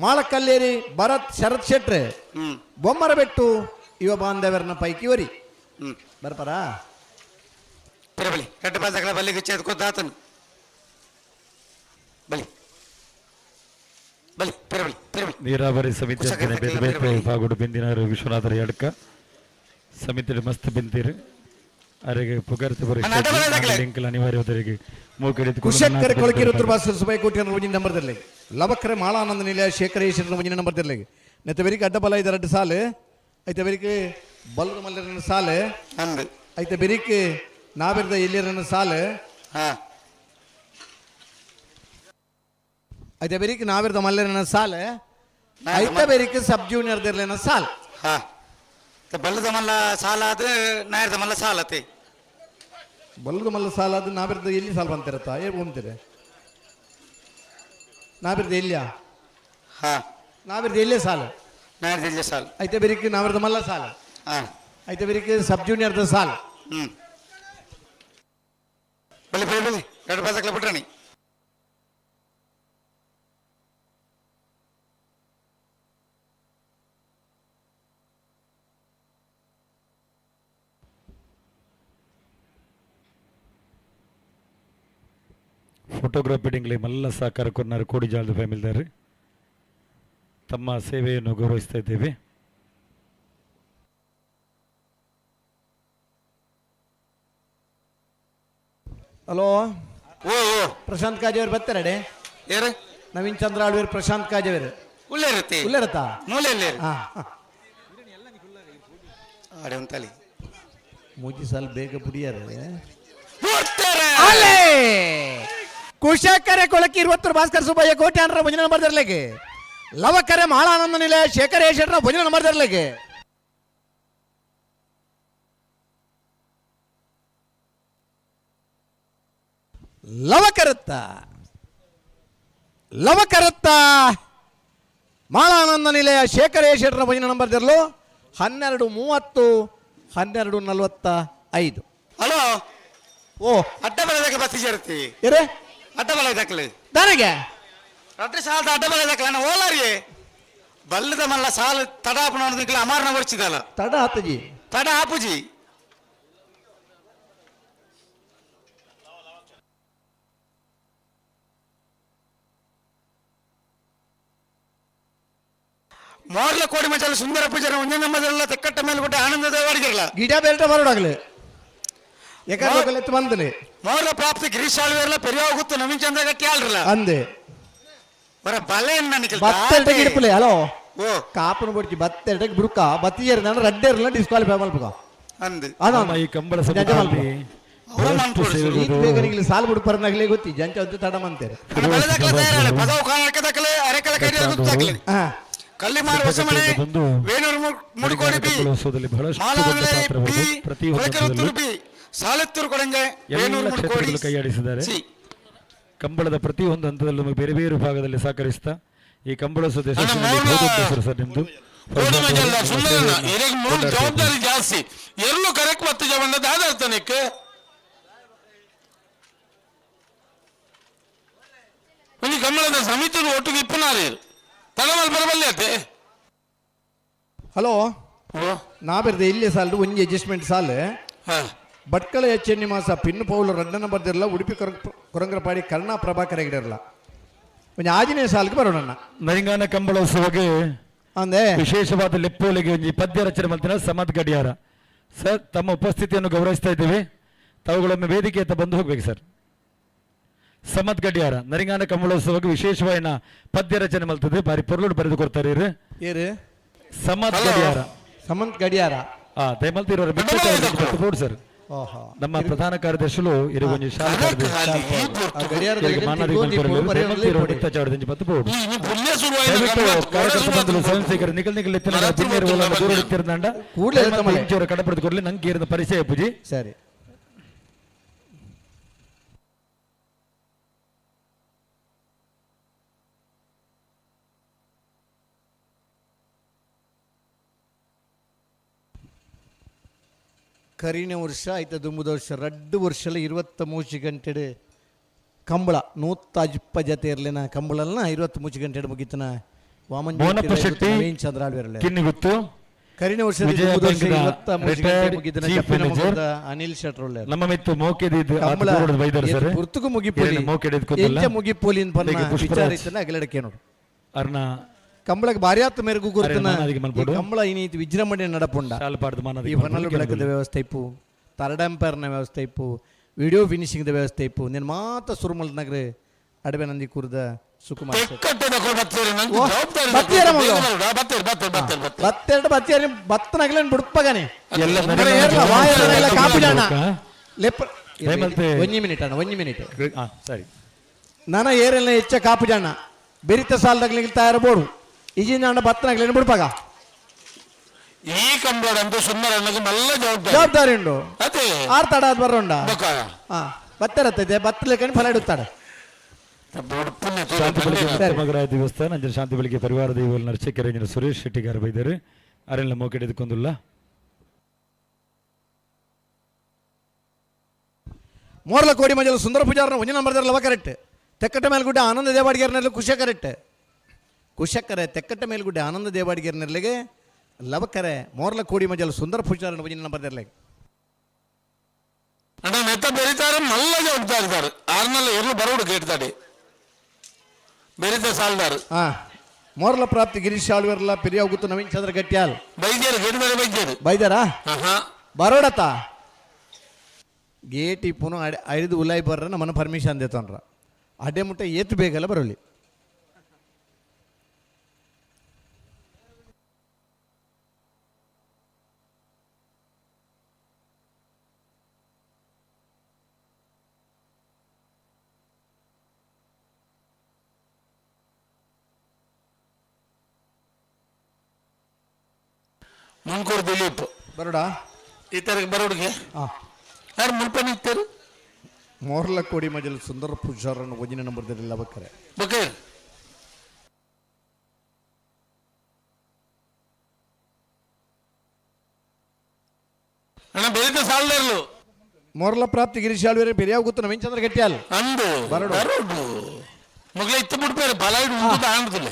Speaker 16: ಮಾಳಕಲ್ಲೇರಿ ಭರತ್ ಶರತ್ ಶೆಟ್ರೆ, ಬೊಮ್ಮರಬೆಟ್ಟು ಇವ ಬಾಂಧವರನ್ನ ಪೈಕಿ ವರಿ ಬರ್ಪಾರಾ.
Speaker 3: ಬಲಿ ಕಟ್ಟ ಬಾದಕ್ಲ ಬಲ್ಲಿಗೆ ಚೇತ್ಕೊದ್ದಾತನು ಬಲಿ ಬಲಿ ಪೆರಬಲಿ ಪೆರಬಲಿ.
Speaker 9: ನೀರಾವರಿ ಸಮಿತಿ ಬೇರೆ ಬೇರೆ ವಿಭಾಗಡು ಬೆಂದಿನಾರು ವಿಶ್ವನಾಥರ ಎಡ್ಕ ಸಮಿತಿ ಮಸ್ತ್ ಬೆಂತೀರು ಅರೆಗೆ ಪುಗರ್ತೆ ಲಿಂಕ್ ಅನಿವಾರ್ಯವರಿಗೆ
Speaker 16: ಕುಶಕ್ಕರೆ ಕೊಳಕಿರುತ್ತರು ಭಾಸ್ಕರ್ ಸುಬ್ಬಯ್ಯ ಕೋಟಿ ಒಂಜಿನ ನಂಬರ್ ದಿರಲಿ. ಲವಕರೆ ಮಾಳಾನಂದ ನಿಲಯ ಶೇಖರ ಈಶ್ವರನ ಒಂಜಿನ ನಂಬರ್ ದಿರಲಿ. ನೆತ್ತ ಬೆರಿಕೆ ಅಡ್ಡ ಬಲ ಐದು ಎರಡು ಸಾಲು ಐತೆ ಬೆರಿಕೆ ಬಲ್ಲದ ಮಲ್ಲರನ್ನ ಸಾಲು ಐತೆ ಬೆರಿಕೆ ನಾವಿರ್ದ ಎಲ್ಲಿರನ್ನ ಸಾಲು ಐತೆ ಬೆರಿಕೆ ನಾವಿರ್ದ ಮಲ್ಲರನ್ನ ಸಾಲು ಐತೆ ಬೆರಿಕೆ ಸಬ್ ಜೂನಿಯರ್ ದಿರ್ಲಿನ ಸಾಲು.
Speaker 3: ಬಲ್ಲದ ಮಲ್ಲ ಸಾಲ ಆದ್ರೆ ನಾಯರ್ದ ಮಲ್ಲ ಸಾಲತೆ.
Speaker 16: ಬಲ್ಲದ ಮಲ್ಲ ಸಾಲ ಅದು ನಾವಿರ್ದ ಎಲ್ಲಿ ಸಾಲ ಬಂತಿರತ್ತ ಏ ಹೋಗ್ತೀರಿ ನಾವಿರ್ದ ಎಲ್ಲಿಯಾ ನಾವಿರ್ದ ಎಲ್ಲೇ ಸಾಲ
Speaker 3: ನಾಯರ್ದ ಎಲ್ಲೇ ಸಾಲ
Speaker 16: ಐತೆ ಬೆರಿಕೆ ನಾವಿರ್ದ ಮಲ್ಲ ಸಾಲ ಐತೆ ಬೆರಿಕೆ ಸಬ್ ಜೂನಿಯರ್ದ ಸಾಲ.
Speaker 3: ಬಲಿ ಬಲಿ ಬಲಿ ಎರಡು ಬಾದಕ್ಲ ಬಿಟ್ರಣಿ.
Speaker 9: ಫೋಟೋಗ್ರಫಿ ಡಿಂಗ್ಲಿ ಮಲ್ಲ ಸಹಕಾರ ಕೊರ್ನಾರು ಕೋಡಿಜಾಳದ ಫ್ಯಾಮಿಲಿದಾರೆ ತಮ್ಮ ಸೇವೆಯನ್ನು ಗೌರವಿಸ್ತಾ ಇದ್ದೇವೆ.
Speaker 16: ಹಲೋ.
Speaker 3: ಓ ಓ
Speaker 16: ಪ್ರಶಾಂತ್ ಕಾಜೇವರು ಬರ್ತಾರೆ.
Speaker 3: ಏರು
Speaker 16: ನವೀನ್ ಚಂದ್ರ ಆಳ್ವೇರು ಪ್ರಶಾಂತ್ ಕಾಜೇವರು
Speaker 3: ಉಳ್ಳೇರುತ್ತೆ
Speaker 16: ಉಳ್ಳೇರತ್ತಾ
Speaker 3: ಮೂಲೆಯಲ್ಲಿ ಆಡೆ ಒಂತಲಿ
Speaker 16: ಮೂಜಿ ಸಾಲ ಬೇಗ ಬುಡಿಯಾರ. ಅಲ್ಲೇ ಕುಶಕರೆ ಕೊಳಕಿ ಇರುವತ್ತರು ಭಾಸ್ಕರ್ ಸುಬ್ಬಯ್ಯ ಕೋಟೆ ಅಂದ್ರ ಭಜನೆ ನಂಬರ್ ದಿರ್ಲಿಕ್ಕೆ. ಲವಕರೆ ಮಾಳಾನಂದ ನಿಲಯ ಶೇಖರ್ ಎ ಶೆಟ್ಟರ ಭಜನೆ ನಂಬರ್ ದಿರ್ಲಿಕ್ಕೆ. ಲವಕರತ್ತ ಲವಕರತ್ತ ಮಾಳಾನಂದ ನಿಲಯ ಶೇಖರ್ ಎ ಶೆಟ್ಟರ ಭಜನೆ ನಂಬರ್ ದಿರ್ಲು 12:30 12:45.
Speaker 3: ಹಲೋ.
Speaker 16: ಓ
Speaker 3: ಅಡ್ಡ ಬಲದಕ್ಕೆ ಬಸ್ಸಿ ಸೇರ್ತಿ
Speaker 16: ಏರೇ
Speaker 3: ಅಡ್ಡ ಬಲ ದಾಖಲೆ
Speaker 16: ದಾನಗೆ
Speaker 3: ರಡ್ಡು ಸಾಲದ ಅಡ್ಡ ಬಲ ದಾಖಲೆ ಓಲಾರಿ ಬಲ್ಲದ ಮಲ್ಲ ಸಾಲ ತಡ ಆಪನ ಅಮಾರನ ವರ್ಷಿದಲ್ಲ
Speaker 16: ತಡ ಆತಜಿ
Speaker 3: ತಡ ಆಪುಜಿ. ಮೋರ್ಲ ಕೋಡಿ ಮಚಾಲ ಸುಂದರ ಪೂಜಾರ ಒಂದೇ ನಮ್ಮದೆಲ್ಲ ತೆಕ್ಕಟ್ಟ ಮೇಲೆ ಕೊಟ್ಟ ಆನಂದದ ಅಡಿಗಿರಲ್ಲ
Speaker 16: ಗಿಡ ಬೇಲ್ಟ ಬರೋಡಾಗಲಿ ಯಾಕಂದ್ರೆ ಬಂದಲೆ
Speaker 3: ಮೋರ್ಲ ಪ್ರಾಪ್ತಿ ಗಿರೀಶ್ ಆಳ್ವೇರ್ಲ ಪೆರಿಯಾಗುತ್ತು ನವೀನ್ ಚಂದ್ರ ಗಟ್ಟಿ ಆಳ್ರಲ್ಲ
Speaker 16: ಅಂದೆ
Speaker 3: ಬರ ಬಲೆ ನನಗೆ
Speaker 16: ಬತ್ತೆರಟಕ್ಕೆ ಇಡ್ಪಲೆ. ಹಲೋ.
Speaker 3: ಓ
Speaker 16: ಕಾಪನ ಬೊಡ್ಚಿ ಬತ್ತೆರಟಕ್ಕೆ ಬುಡುಕ ಬತ್ತಿಯರ್ ನಾನು ರಡ್ಡೇರ್ಲ ಡಿಸ್ಕ್ವಾಲಿಫೈ ಮಲ್ಪಕ.
Speaker 3: ಅಂದ್.
Speaker 9: ನಮ್ಮ ಈ ಕಂಬಳ ಸಮಿತಿಯಲ್ಲಿ ಬಹಳಷ್ಟು ಸೇವೆಗಳು
Speaker 16: ಬೇಗ ನಿಗ್ಲಿ ಸಾಲ್ ಬಿಡು ಗೊತ್ತಿ ಜಂಚ ಅಂತ ತಡ ಮಂತೇರೆ.
Speaker 3: ಪದವು ಕಾರಣಕ್ಕದಕ್ಕಲೆ ಅರೆಕಲ ಕೈಡಿಯಲ್ ಗುತ್ತಾಕ್ಲೆ. ಕಲ್ಲಿಮಾರು ಹೊಸಮನೆ
Speaker 9: ಬಂದು
Speaker 3: ವೇಣೂರು ಮುಡುಕೋಡಿ ಬಿ
Speaker 9: ಕಂಬಳೋತ್ಸವದಲ್ಲಿ ಬಹಳಷ್ಟು ದೊಡ್ಡ
Speaker 3: ಮಾಲಾವಿಲೆ
Speaker 9: ಪಾತ್ರವಿದೆ.
Speaker 3: ಬಿ
Speaker 9: ಪ್ರತಿ ಒಂದು
Speaker 3: ಕೊಳಕಲುತ್ತೂರು
Speaker 9: ಹಂತದಲ್ಲೂ
Speaker 3: ಬಿ ಸಾಲತ್ತೂರು ಕೊಡಂಗೆ
Speaker 9: ಎಲ್ಲ
Speaker 3: ವೇಣೂರು ಮುಡುಕೋಡಿ
Speaker 9: ಕ್ಷೇತ್ರಗಳಲ್ಲೂ ಕೈಯಾಡಿಸಿದ್ದಾರೆ.
Speaker 3: ಸಿ.
Speaker 9: ಕಂಬಳದ ಪ್ರತಿಯೊಂದು ಹಂತದಲ್ಲೂ ನಮಗೆ ಬೇರೆ ಬೇರೆ ಭಾಗದಲ್ಲಿ ಸಹಕರಿಸ್ತಾ ಈ ಕಂಬಳೋತ್ಸವದ ಯಶಸ್ಸಿನಲ್ಲಿ ಬಹುದೊಡ್ಡ ಹೆಸರು ಸರ್ ನಿಮ್ದು.
Speaker 20: ಜವಾಬ್ದಾರಿ ಜಾಸ್ತಿ ಎಲ್ಲೂ ಕರೆಕ್ಟ್ ಮತ್ತು ಜವಣ್ಣ ದಾದಾರ್ತನಕ್ಕೆ ಒಂಜಿ ಕಂಬಳದ ಸಮಿತಿ ಒಟ್ಟಿಗೆ ಇಪ್ಪನಾರು ತಡಮಲ್ ಬರಬಲ್ಲೆ
Speaker 16: ಹಲೋ, ನಾ ಬೆರ್ದೆ ಇಲ್ಲಿ ಸಾಲು ಒಂಜಿ ಅಡ್ಜಸ್ಟ್ಮೆಂಟ್ ಸಾಲು. ಭಟ್ಕಳ ಎಚ್ ಎನ್ ನಿವಾಸ ಪಿನ್ನು ಪೌಲು ರಡ್ಡನ ಬರ್ದಿರಲ್ಲ. ಉಡುಪಿ ಕೊರಂಗ್ರಪಾಡಿ ಕರ್ಣಾ ಪ್ರಭಾಕರ ಗಿಡರಲ್ಲ. ಒಂಜಿ ಆಜನೇ ಸಾಲ್ಗೆ ಬರೋಣ.
Speaker 9: ನರಿಂಗಾನ ಕಂಬಳೋತ್ಸವಕ್ಕೆ
Speaker 16: ಅಂದೆ
Speaker 9: ವಿಶೇಷವಾದ ಲೆಪ್ಪೋಲಿಗೆ ಒಂಜಿ ಪದ್ಯ ರಚನೆ ಮಾಡ್ತೀನಿ ಸಮದ್ ಗಡಿಯಾರ ಸರ್ ತಮ್ಮ ಉಪಸ್ಥಿತಿಯನ್ನು ಗೌರವಿಸ್ತಾ ಇದ್ದೀವಿ. ತಾವುಗಳೊಮ್ಮೆ ವೇದಿಕೆ ಅಂತ ಬಂದು ಹೋಗ್ಬೇಕು ಸರ್. ಸಮದ್ ಗಡಿಯಾರ ನರಿಂಗಾನ ಕಂಬಳೋತ್ಸವಕ್ಕೆ ವಿಶೇಷವಾದ ಪದ್ಯ ರಚನೆ ಮಾಡ್ತದೆ. ಬಾರಿ ಪೊರ್ಲುಡು ಬರೆದು ಕೊಡ್ತಾರೆ ಇರು.
Speaker 16: ಏರು
Speaker 9: ಸಮದ್ ಗಡಿಯಾರ.
Speaker 16: ಸಮಂತ್ ಗಡಿಯಾರ.
Speaker 9: ದಯಮಲ್ತಿರೋರ ಬೋರ್ಡ್ ಸರ್. ನಮ್ಮ ಪ್ರಧಾನ ಕಾರ್ಯದರ್ಶಿಗಳು ಇರುಗೊಂಜಿ ಶಾಲಾ ಕಾರ್ಯದರ್ಶಿ. ದಯವಿಟ್ಟು ಕಾರ್ಯಕರ್ತ ಬಂಧುಗಳು ಸ್ವಯಂ ಸೇವಕರು ನಿಕಲ್ ನಿಕಲ್ ಎತ್ತಿನ ಬಿನ್ನೇರು ಓಲನ ದೂರ ಇತ್ತಿರಂಡ
Speaker 16: ಕೂಡಲೇ ಎತ್ತಮಲೆ.
Speaker 9: ಇಂಚೂರು ಕಡಪಡೆದು ಕೊಡಲಿ ನಂಗೆ ಇರದ ಪರಿಚಯ ಪೂಜಿ.
Speaker 16: ಸರಿ. ಕರಿನ ವರ್ಷ ಆಯ್ತ ದುಂಬುದ ವರ್ಷ ರಡ್ಡು ವರ್ಷಲ 23 ಗಂಟೆಡು ಕಂಬಳ ನೂತ್ತಾಜಿಪ್ಪ ಜತೆ ಇರಲಿನ ಕಂಬಳಲ್ನ 23 ಗಂಟೆಡು ಮುಗಿತನ ವಾಮನ್
Speaker 9: ಮೋನಪ್ಪ ಶೆಟ್ಟಿ
Speaker 16: ನವೀನ್ ಚಂದ್ರ ಆಳ್ವಿರಲ್ಲ.
Speaker 9: ಕಿನ್ನಿಗುತ್ತು.
Speaker 16: ಕರಿನ ವರ್ಷ
Speaker 9: ವಿಜಯ
Speaker 16: ದುಂಬುದ ವರ್ಷ
Speaker 9: ಬ್ಯಾಂಕ್ನ
Speaker 16: 23 ಗಂಟೆ
Speaker 9: retired
Speaker 16: ಮುಗಿತನ
Speaker 9: chief
Speaker 16: ಜಪ್ಪಿನ
Speaker 9: manager.
Speaker 16: ಮುಗಿದ ಅನಿಲ್ ಶೆಟ್ರುಳ್ಳೆ.
Speaker 9: ನಮ್ಮ ಮಿತ್ತು ಮೋಕೆದಿದ್ದು ಆತ
Speaker 16: ಕಂಬಳ
Speaker 9: ದೂರದ ಬೈದರು ಸರ್.
Speaker 16: ಪುರ್ತುಕು ಮುಗಿಪೋಲಿ.
Speaker 9: ಏನೇನು ಮೋಕೆಡಿದ್ ಗೊತ್ತಿಲ್ಲ.
Speaker 16: ಎಂಚ ಮುಗಿಪೋಲಿ ಅಂತ ಪನ್ನ
Speaker 9: ಹೇಗೆ ಪುಷ್ಪರಾಜ್.
Speaker 16: ವಿಚಾರ ಇತ್ತನ ಅಗಲಡಕ್ಕೆ ನೋಡು.
Speaker 9: ಅರ್ನ
Speaker 16: ಕಂಬಳಕ್ಕೆ ಭಾರಿ ಆತ್ ಮೇರೆಗೂ ಗುರುತನ.
Speaker 9: ಅರೆ ಮಾನಾದಿಗೆ ಮಲ್ಪೊಡು.
Speaker 16: ಈ ಕಂಬಳ ಇನ್ನೀತಿ ವಿಜೃಂಭಣೆ ನಡಪುಂಡ.
Speaker 9: ಶಾಲು ಪಾಡ್ದು ಮಾನಾದಿಗೆ
Speaker 16: ಈ
Speaker 9: ಮಲ್ಪೊಡು.
Speaker 16: ಹೊನಲು ಬೆಳಕದ ವ್ಯವಸ್ಥೆ ಇಪ್ಪು, ಥರ್ಡ್ ಅಂಪೈರ್ನ ವ್ಯವಸ್ಥೆ ಇಪ್ಪು, ವಿಡಿಯೋ ಫಿನಿಶಿಂಗ್ದ ವ್ಯವಸ್ಥೆ ಇಪ್ಪು. ನಿನ್ನ ಮಾತ ಸುರುಮಲ್ ನಗರ ಅಡವೆ ನಂದಿ ಕೂರ್ದ ಸುಕುಮಾರ್ ಶೆಟ್ಟಿ. ಓ, ಬತ್ತೀರ ಮಗ? ಬತ್ತೆರಡು ಬತ್ತೀರ, ಬತ್ತನಾಗ್ಲೇನ್ ಬುಡ್ಪಗನೆ.
Speaker 9: ಎಲ್ಲ
Speaker 16: ಬರೀ
Speaker 9: ನರೇಂದ್ರ
Speaker 16: ಏರ್ಲ,
Speaker 9: ಮೋದಿ
Speaker 16: ವಾಯ ಎಲ್ಲ
Speaker 9: ಅವರು
Speaker 16: ಕಾಪು ಜಾಣ. ಲೆಪ್ಪ
Speaker 9: ದಯಮಲ್ತೆ.
Speaker 16: ಒಂಜಿ ಮಿನಿಟ್ ಅಣ್ಣ, ಒಂಜಿ ಮಿನಿಟ್.
Speaker 9: ಸರಿ.
Speaker 16: ನನ ಏರೆಲ್ಲ ಹೆಚ್ಚ ಕಾಪು ಜಾಣ ಬೆರಿತ ಸಾಲದಾಗ್ಲಿ ತಯಾರು ಬೋಡು ಈಜಿನ ಅಣ್ಣ ಬತ್ತನಾಗ್ಲೇನು ಬುಡ್ಪಾಗ.
Speaker 20: ಈ ಕಂಬಳ ಅಂತೂ ಸುಮ್ಮನೆ ಅನ್ನೋದು ಮಲ್ಲ ಜವಾಬ್ದಾರಿ.
Speaker 16: ಜವಾಬ್ದಾರಿ ಉಂಡು.
Speaker 20: ಅದೇ.
Speaker 16: ಆರ್ ತಡ ಆದ್ ಬರೋಂಡ.
Speaker 20: ಬೊಕ್ಕ.
Speaker 16: ಬತ್ತರತ್ತದೆ ಬತ್ತಲೇಕಂಡು ಫಲ ಇಡುತ್ತಾಡ.
Speaker 9: ಶಾಂತಿ ಬೆಳಿಗ್ಗೆ
Speaker 16: ಸರಿ.
Speaker 9: ಮಗರಾಯ ದೇವಸ್ಥಾನ ಅಂಜನ ಶಾಂತಿ ಬೆಳಿಗ್ಗೆ ಪರಿವಾರ ದೇವಲ್ ನರ್ಚಕೆರೆ ಇಂಜಿನ ಸುರೇಶ್ ಶೆಟ್ಟಿಗಾರ ಬೈದರು ಅರೆಲ್ಲ ಮೋಕೆಡಿದ್ಕೊಂದುಲ್ಲ.
Speaker 16: ಮೋರ್ಲ ಕೋಡಿ ಮಂಜಲ ಸುಂದರ ಪೂಜಾರನ ಒಂಜಿ ನಂಬರ್ ಲವ ಕರೆಕ್ಟ್. ತೆಕ್ಕಟ್ಟ ಮೇಲ್ಗುಡ್ಡೆ ಆನಂದ ದೇವಾಡಿಗರ್ನಲ್ಲಿ ಕುಶ ಕರೆಕ್ಟ್. ಕುಶಕರೆ ತೆಕ್ಕಟ್ಟ ಮೇಲ್ಗುಡ್ಡೆ ಆನಂದ ದೇವಾಡಿಗರ್ನಲ್ಲಿಗೆ ಲವಕರೆ ಮೋರ್ಲ ಕೋಡಿ ಮಂಜಲ ಸುಂದರ ಪೂಜಾರನ ಒಂಜಿ ನಂಬರ್ ದರ್ಲೆಗೆ.
Speaker 20: ಅಣ್ಣ ನೆತ್ತ ಬೆರಿತಾರೆ ಮಲ್ಲ ಜವಾಬ್ದಾರಿದಾರು ಆರ್ನಲ್ಲ ಎರ್ಲು ಬರೋಡು ಗೇಟ್ದಾಡಿ ಬೆರಿತ ಸಾಲ್ದಾರು.
Speaker 16: ಮೋರ್ಲ ಪ್ರಾಪ್ತಿ ಗಿರೀಶ್ ಆಳ್ವಿರ್ಲ ಪೆರಿಯ ಗುತ್ತು ನವೀನ್ ಚಂದ್ರ ಗಟ್ಟಿಯಾಲ್.
Speaker 20: ಬೈದ್ಯರು ಗೇಟ್ದಾರೆ ಬೈದ್ಯರು.
Speaker 16: ಬೈದಾರಾ?
Speaker 20: ಆಹಾ.
Speaker 16: ಬರೋಡತ್ತ ಗೇಟ್ ಇಪ್ಪುನು ಐದು ಉಲಾಯಿ ಬರ್ರ ನಮ್ಮನ್ನ ಪರ್ಮಿಷನ್ ದೇತನ್ರ ಅಡ್ಡೆ ಮುಟ್ಟ ಏತು ಬೇಗಲ್ಲ ಬರೋಲಿ.
Speaker 20: ಮುಂಕೂರು ದಿಲೀಪ್
Speaker 16: ಬರೋಡಾ?
Speaker 20: ಈ ತರ ಬರೋಡಿಗೆ ಯಾರು ಮುಲ್ಪನ ಇತ್ತಾರೆ?
Speaker 16: ಮೋರ್ಲ ಕೋಡಿ ಮಜಲ್ ಸುಂದರ ಪೂಜಾರನ್ನು ಒಂಜಿನ ನಂಬರ್ದಲ್ಲಿ ಲವಕರೆ.
Speaker 20: ಬೊಕ್ಕೆ. ಅಣ್ಣ ಬೆಳಿತ ಸಾಲದರ್ಲು.
Speaker 16: ಮೋರ್ಲ ಪ್ರಾಪ್ತಿ ಗಿರೀಶ್ ಆಳ್ವೇರೆ ಪೆರಿಯಾವ್ ಗುತ್ತು ನವೀನ್ ಚಂದ್ರ ಗಟ್ಟಿಯಾಲ್.
Speaker 20: ಅಂದು
Speaker 16: ಬರೋಡು.
Speaker 20: ಬರೋಡು ಮಗಳ ಇತ್ತು ಬಿಡ್ಬೇರೆ ಬಲ ಇಡು ಉಂಟು ಆಂಡ್ದಿಲ್ಲ.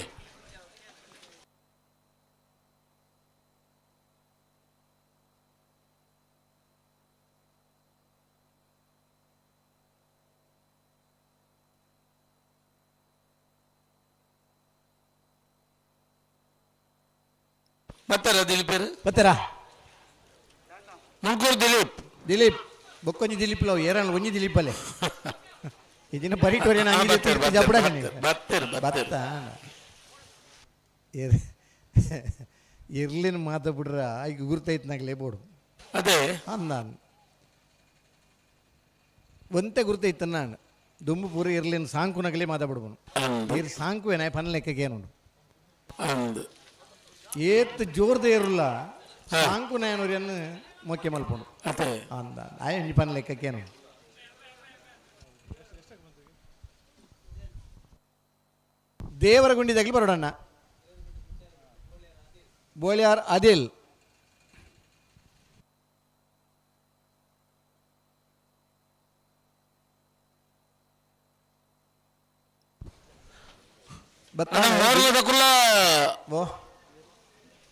Speaker 20: ಬತ್ತಾರ ದಿಲೀಪ್?
Speaker 16: ಬತ್ತಾರಾ?
Speaker 20: ಮುಂಕೂರು ದಿಲೀಪ್.
Speaker 16: ದಿಲೀಪ್ ಬೊಕ್ಕೊಂಜಿ ದಿಲೀಪ್ ಲವ್ ಏರಲ್ಲ ಒಂಜಿ ದಿಲೀಪ್ ಅಲ್ಲೇ ಇದನ್ನ ಬರಿಟೋರಿ
Speaker 20: ಹಾ, ಬತ್ತೇರು, ಬತ್ತೇರು, ಬತ್ತೇರು, ಬತ್ತೇರು.
Speaker 16: ಬತ್ತ ಇರ್ಲಿನ ಮಾತ ಬಿಡ್ರ ಈಗ ಗುರ್ತೈತ್ ನಾಗ್ಲೇ ಬೋಡು.
Speaker 20: ಅದೇ.
Speaker 16: ಅಂದ ಒಂತೆ ಗುರ್ತ ಇತ್ತ ನಾನು ದುಂಬು ಪೂರ ಇರ್ಲಿನ ಸಾಂಕುನಗಲೇ ಮಾತಾಡ್ಬಿಡ್ಬನು ಇರ್ ಸಾಂಕುವೇನ ಪನ್ ಲೆಕ್ಕಕ್ಕೆ ಏನು
Speaker 20: ಅಂದ್
Speaker 16: ಏತ್ ಜೋರ್ದ ಇರಲ್ಲ ಸಾಂಕು ನಾಯನೂರಿಯನ್ನು ಮೊಕ್ಕೆ ಮಲ್ಪೊಂಡು.
Speaker 20: ಅದೇ.
Speaker 16: ಅಂದ ಆಯ್ ಒಂಜಿ ಪನ್ ಲೆಕ್ಕಕ್ಕೆ ಏನು. ದೇವರ ಗುಂಡಿದಾಗಲಿ ಬರೋಡಣ್ಣ ಬೋಳ್ಯಾರ್ ಅದಿಲ್.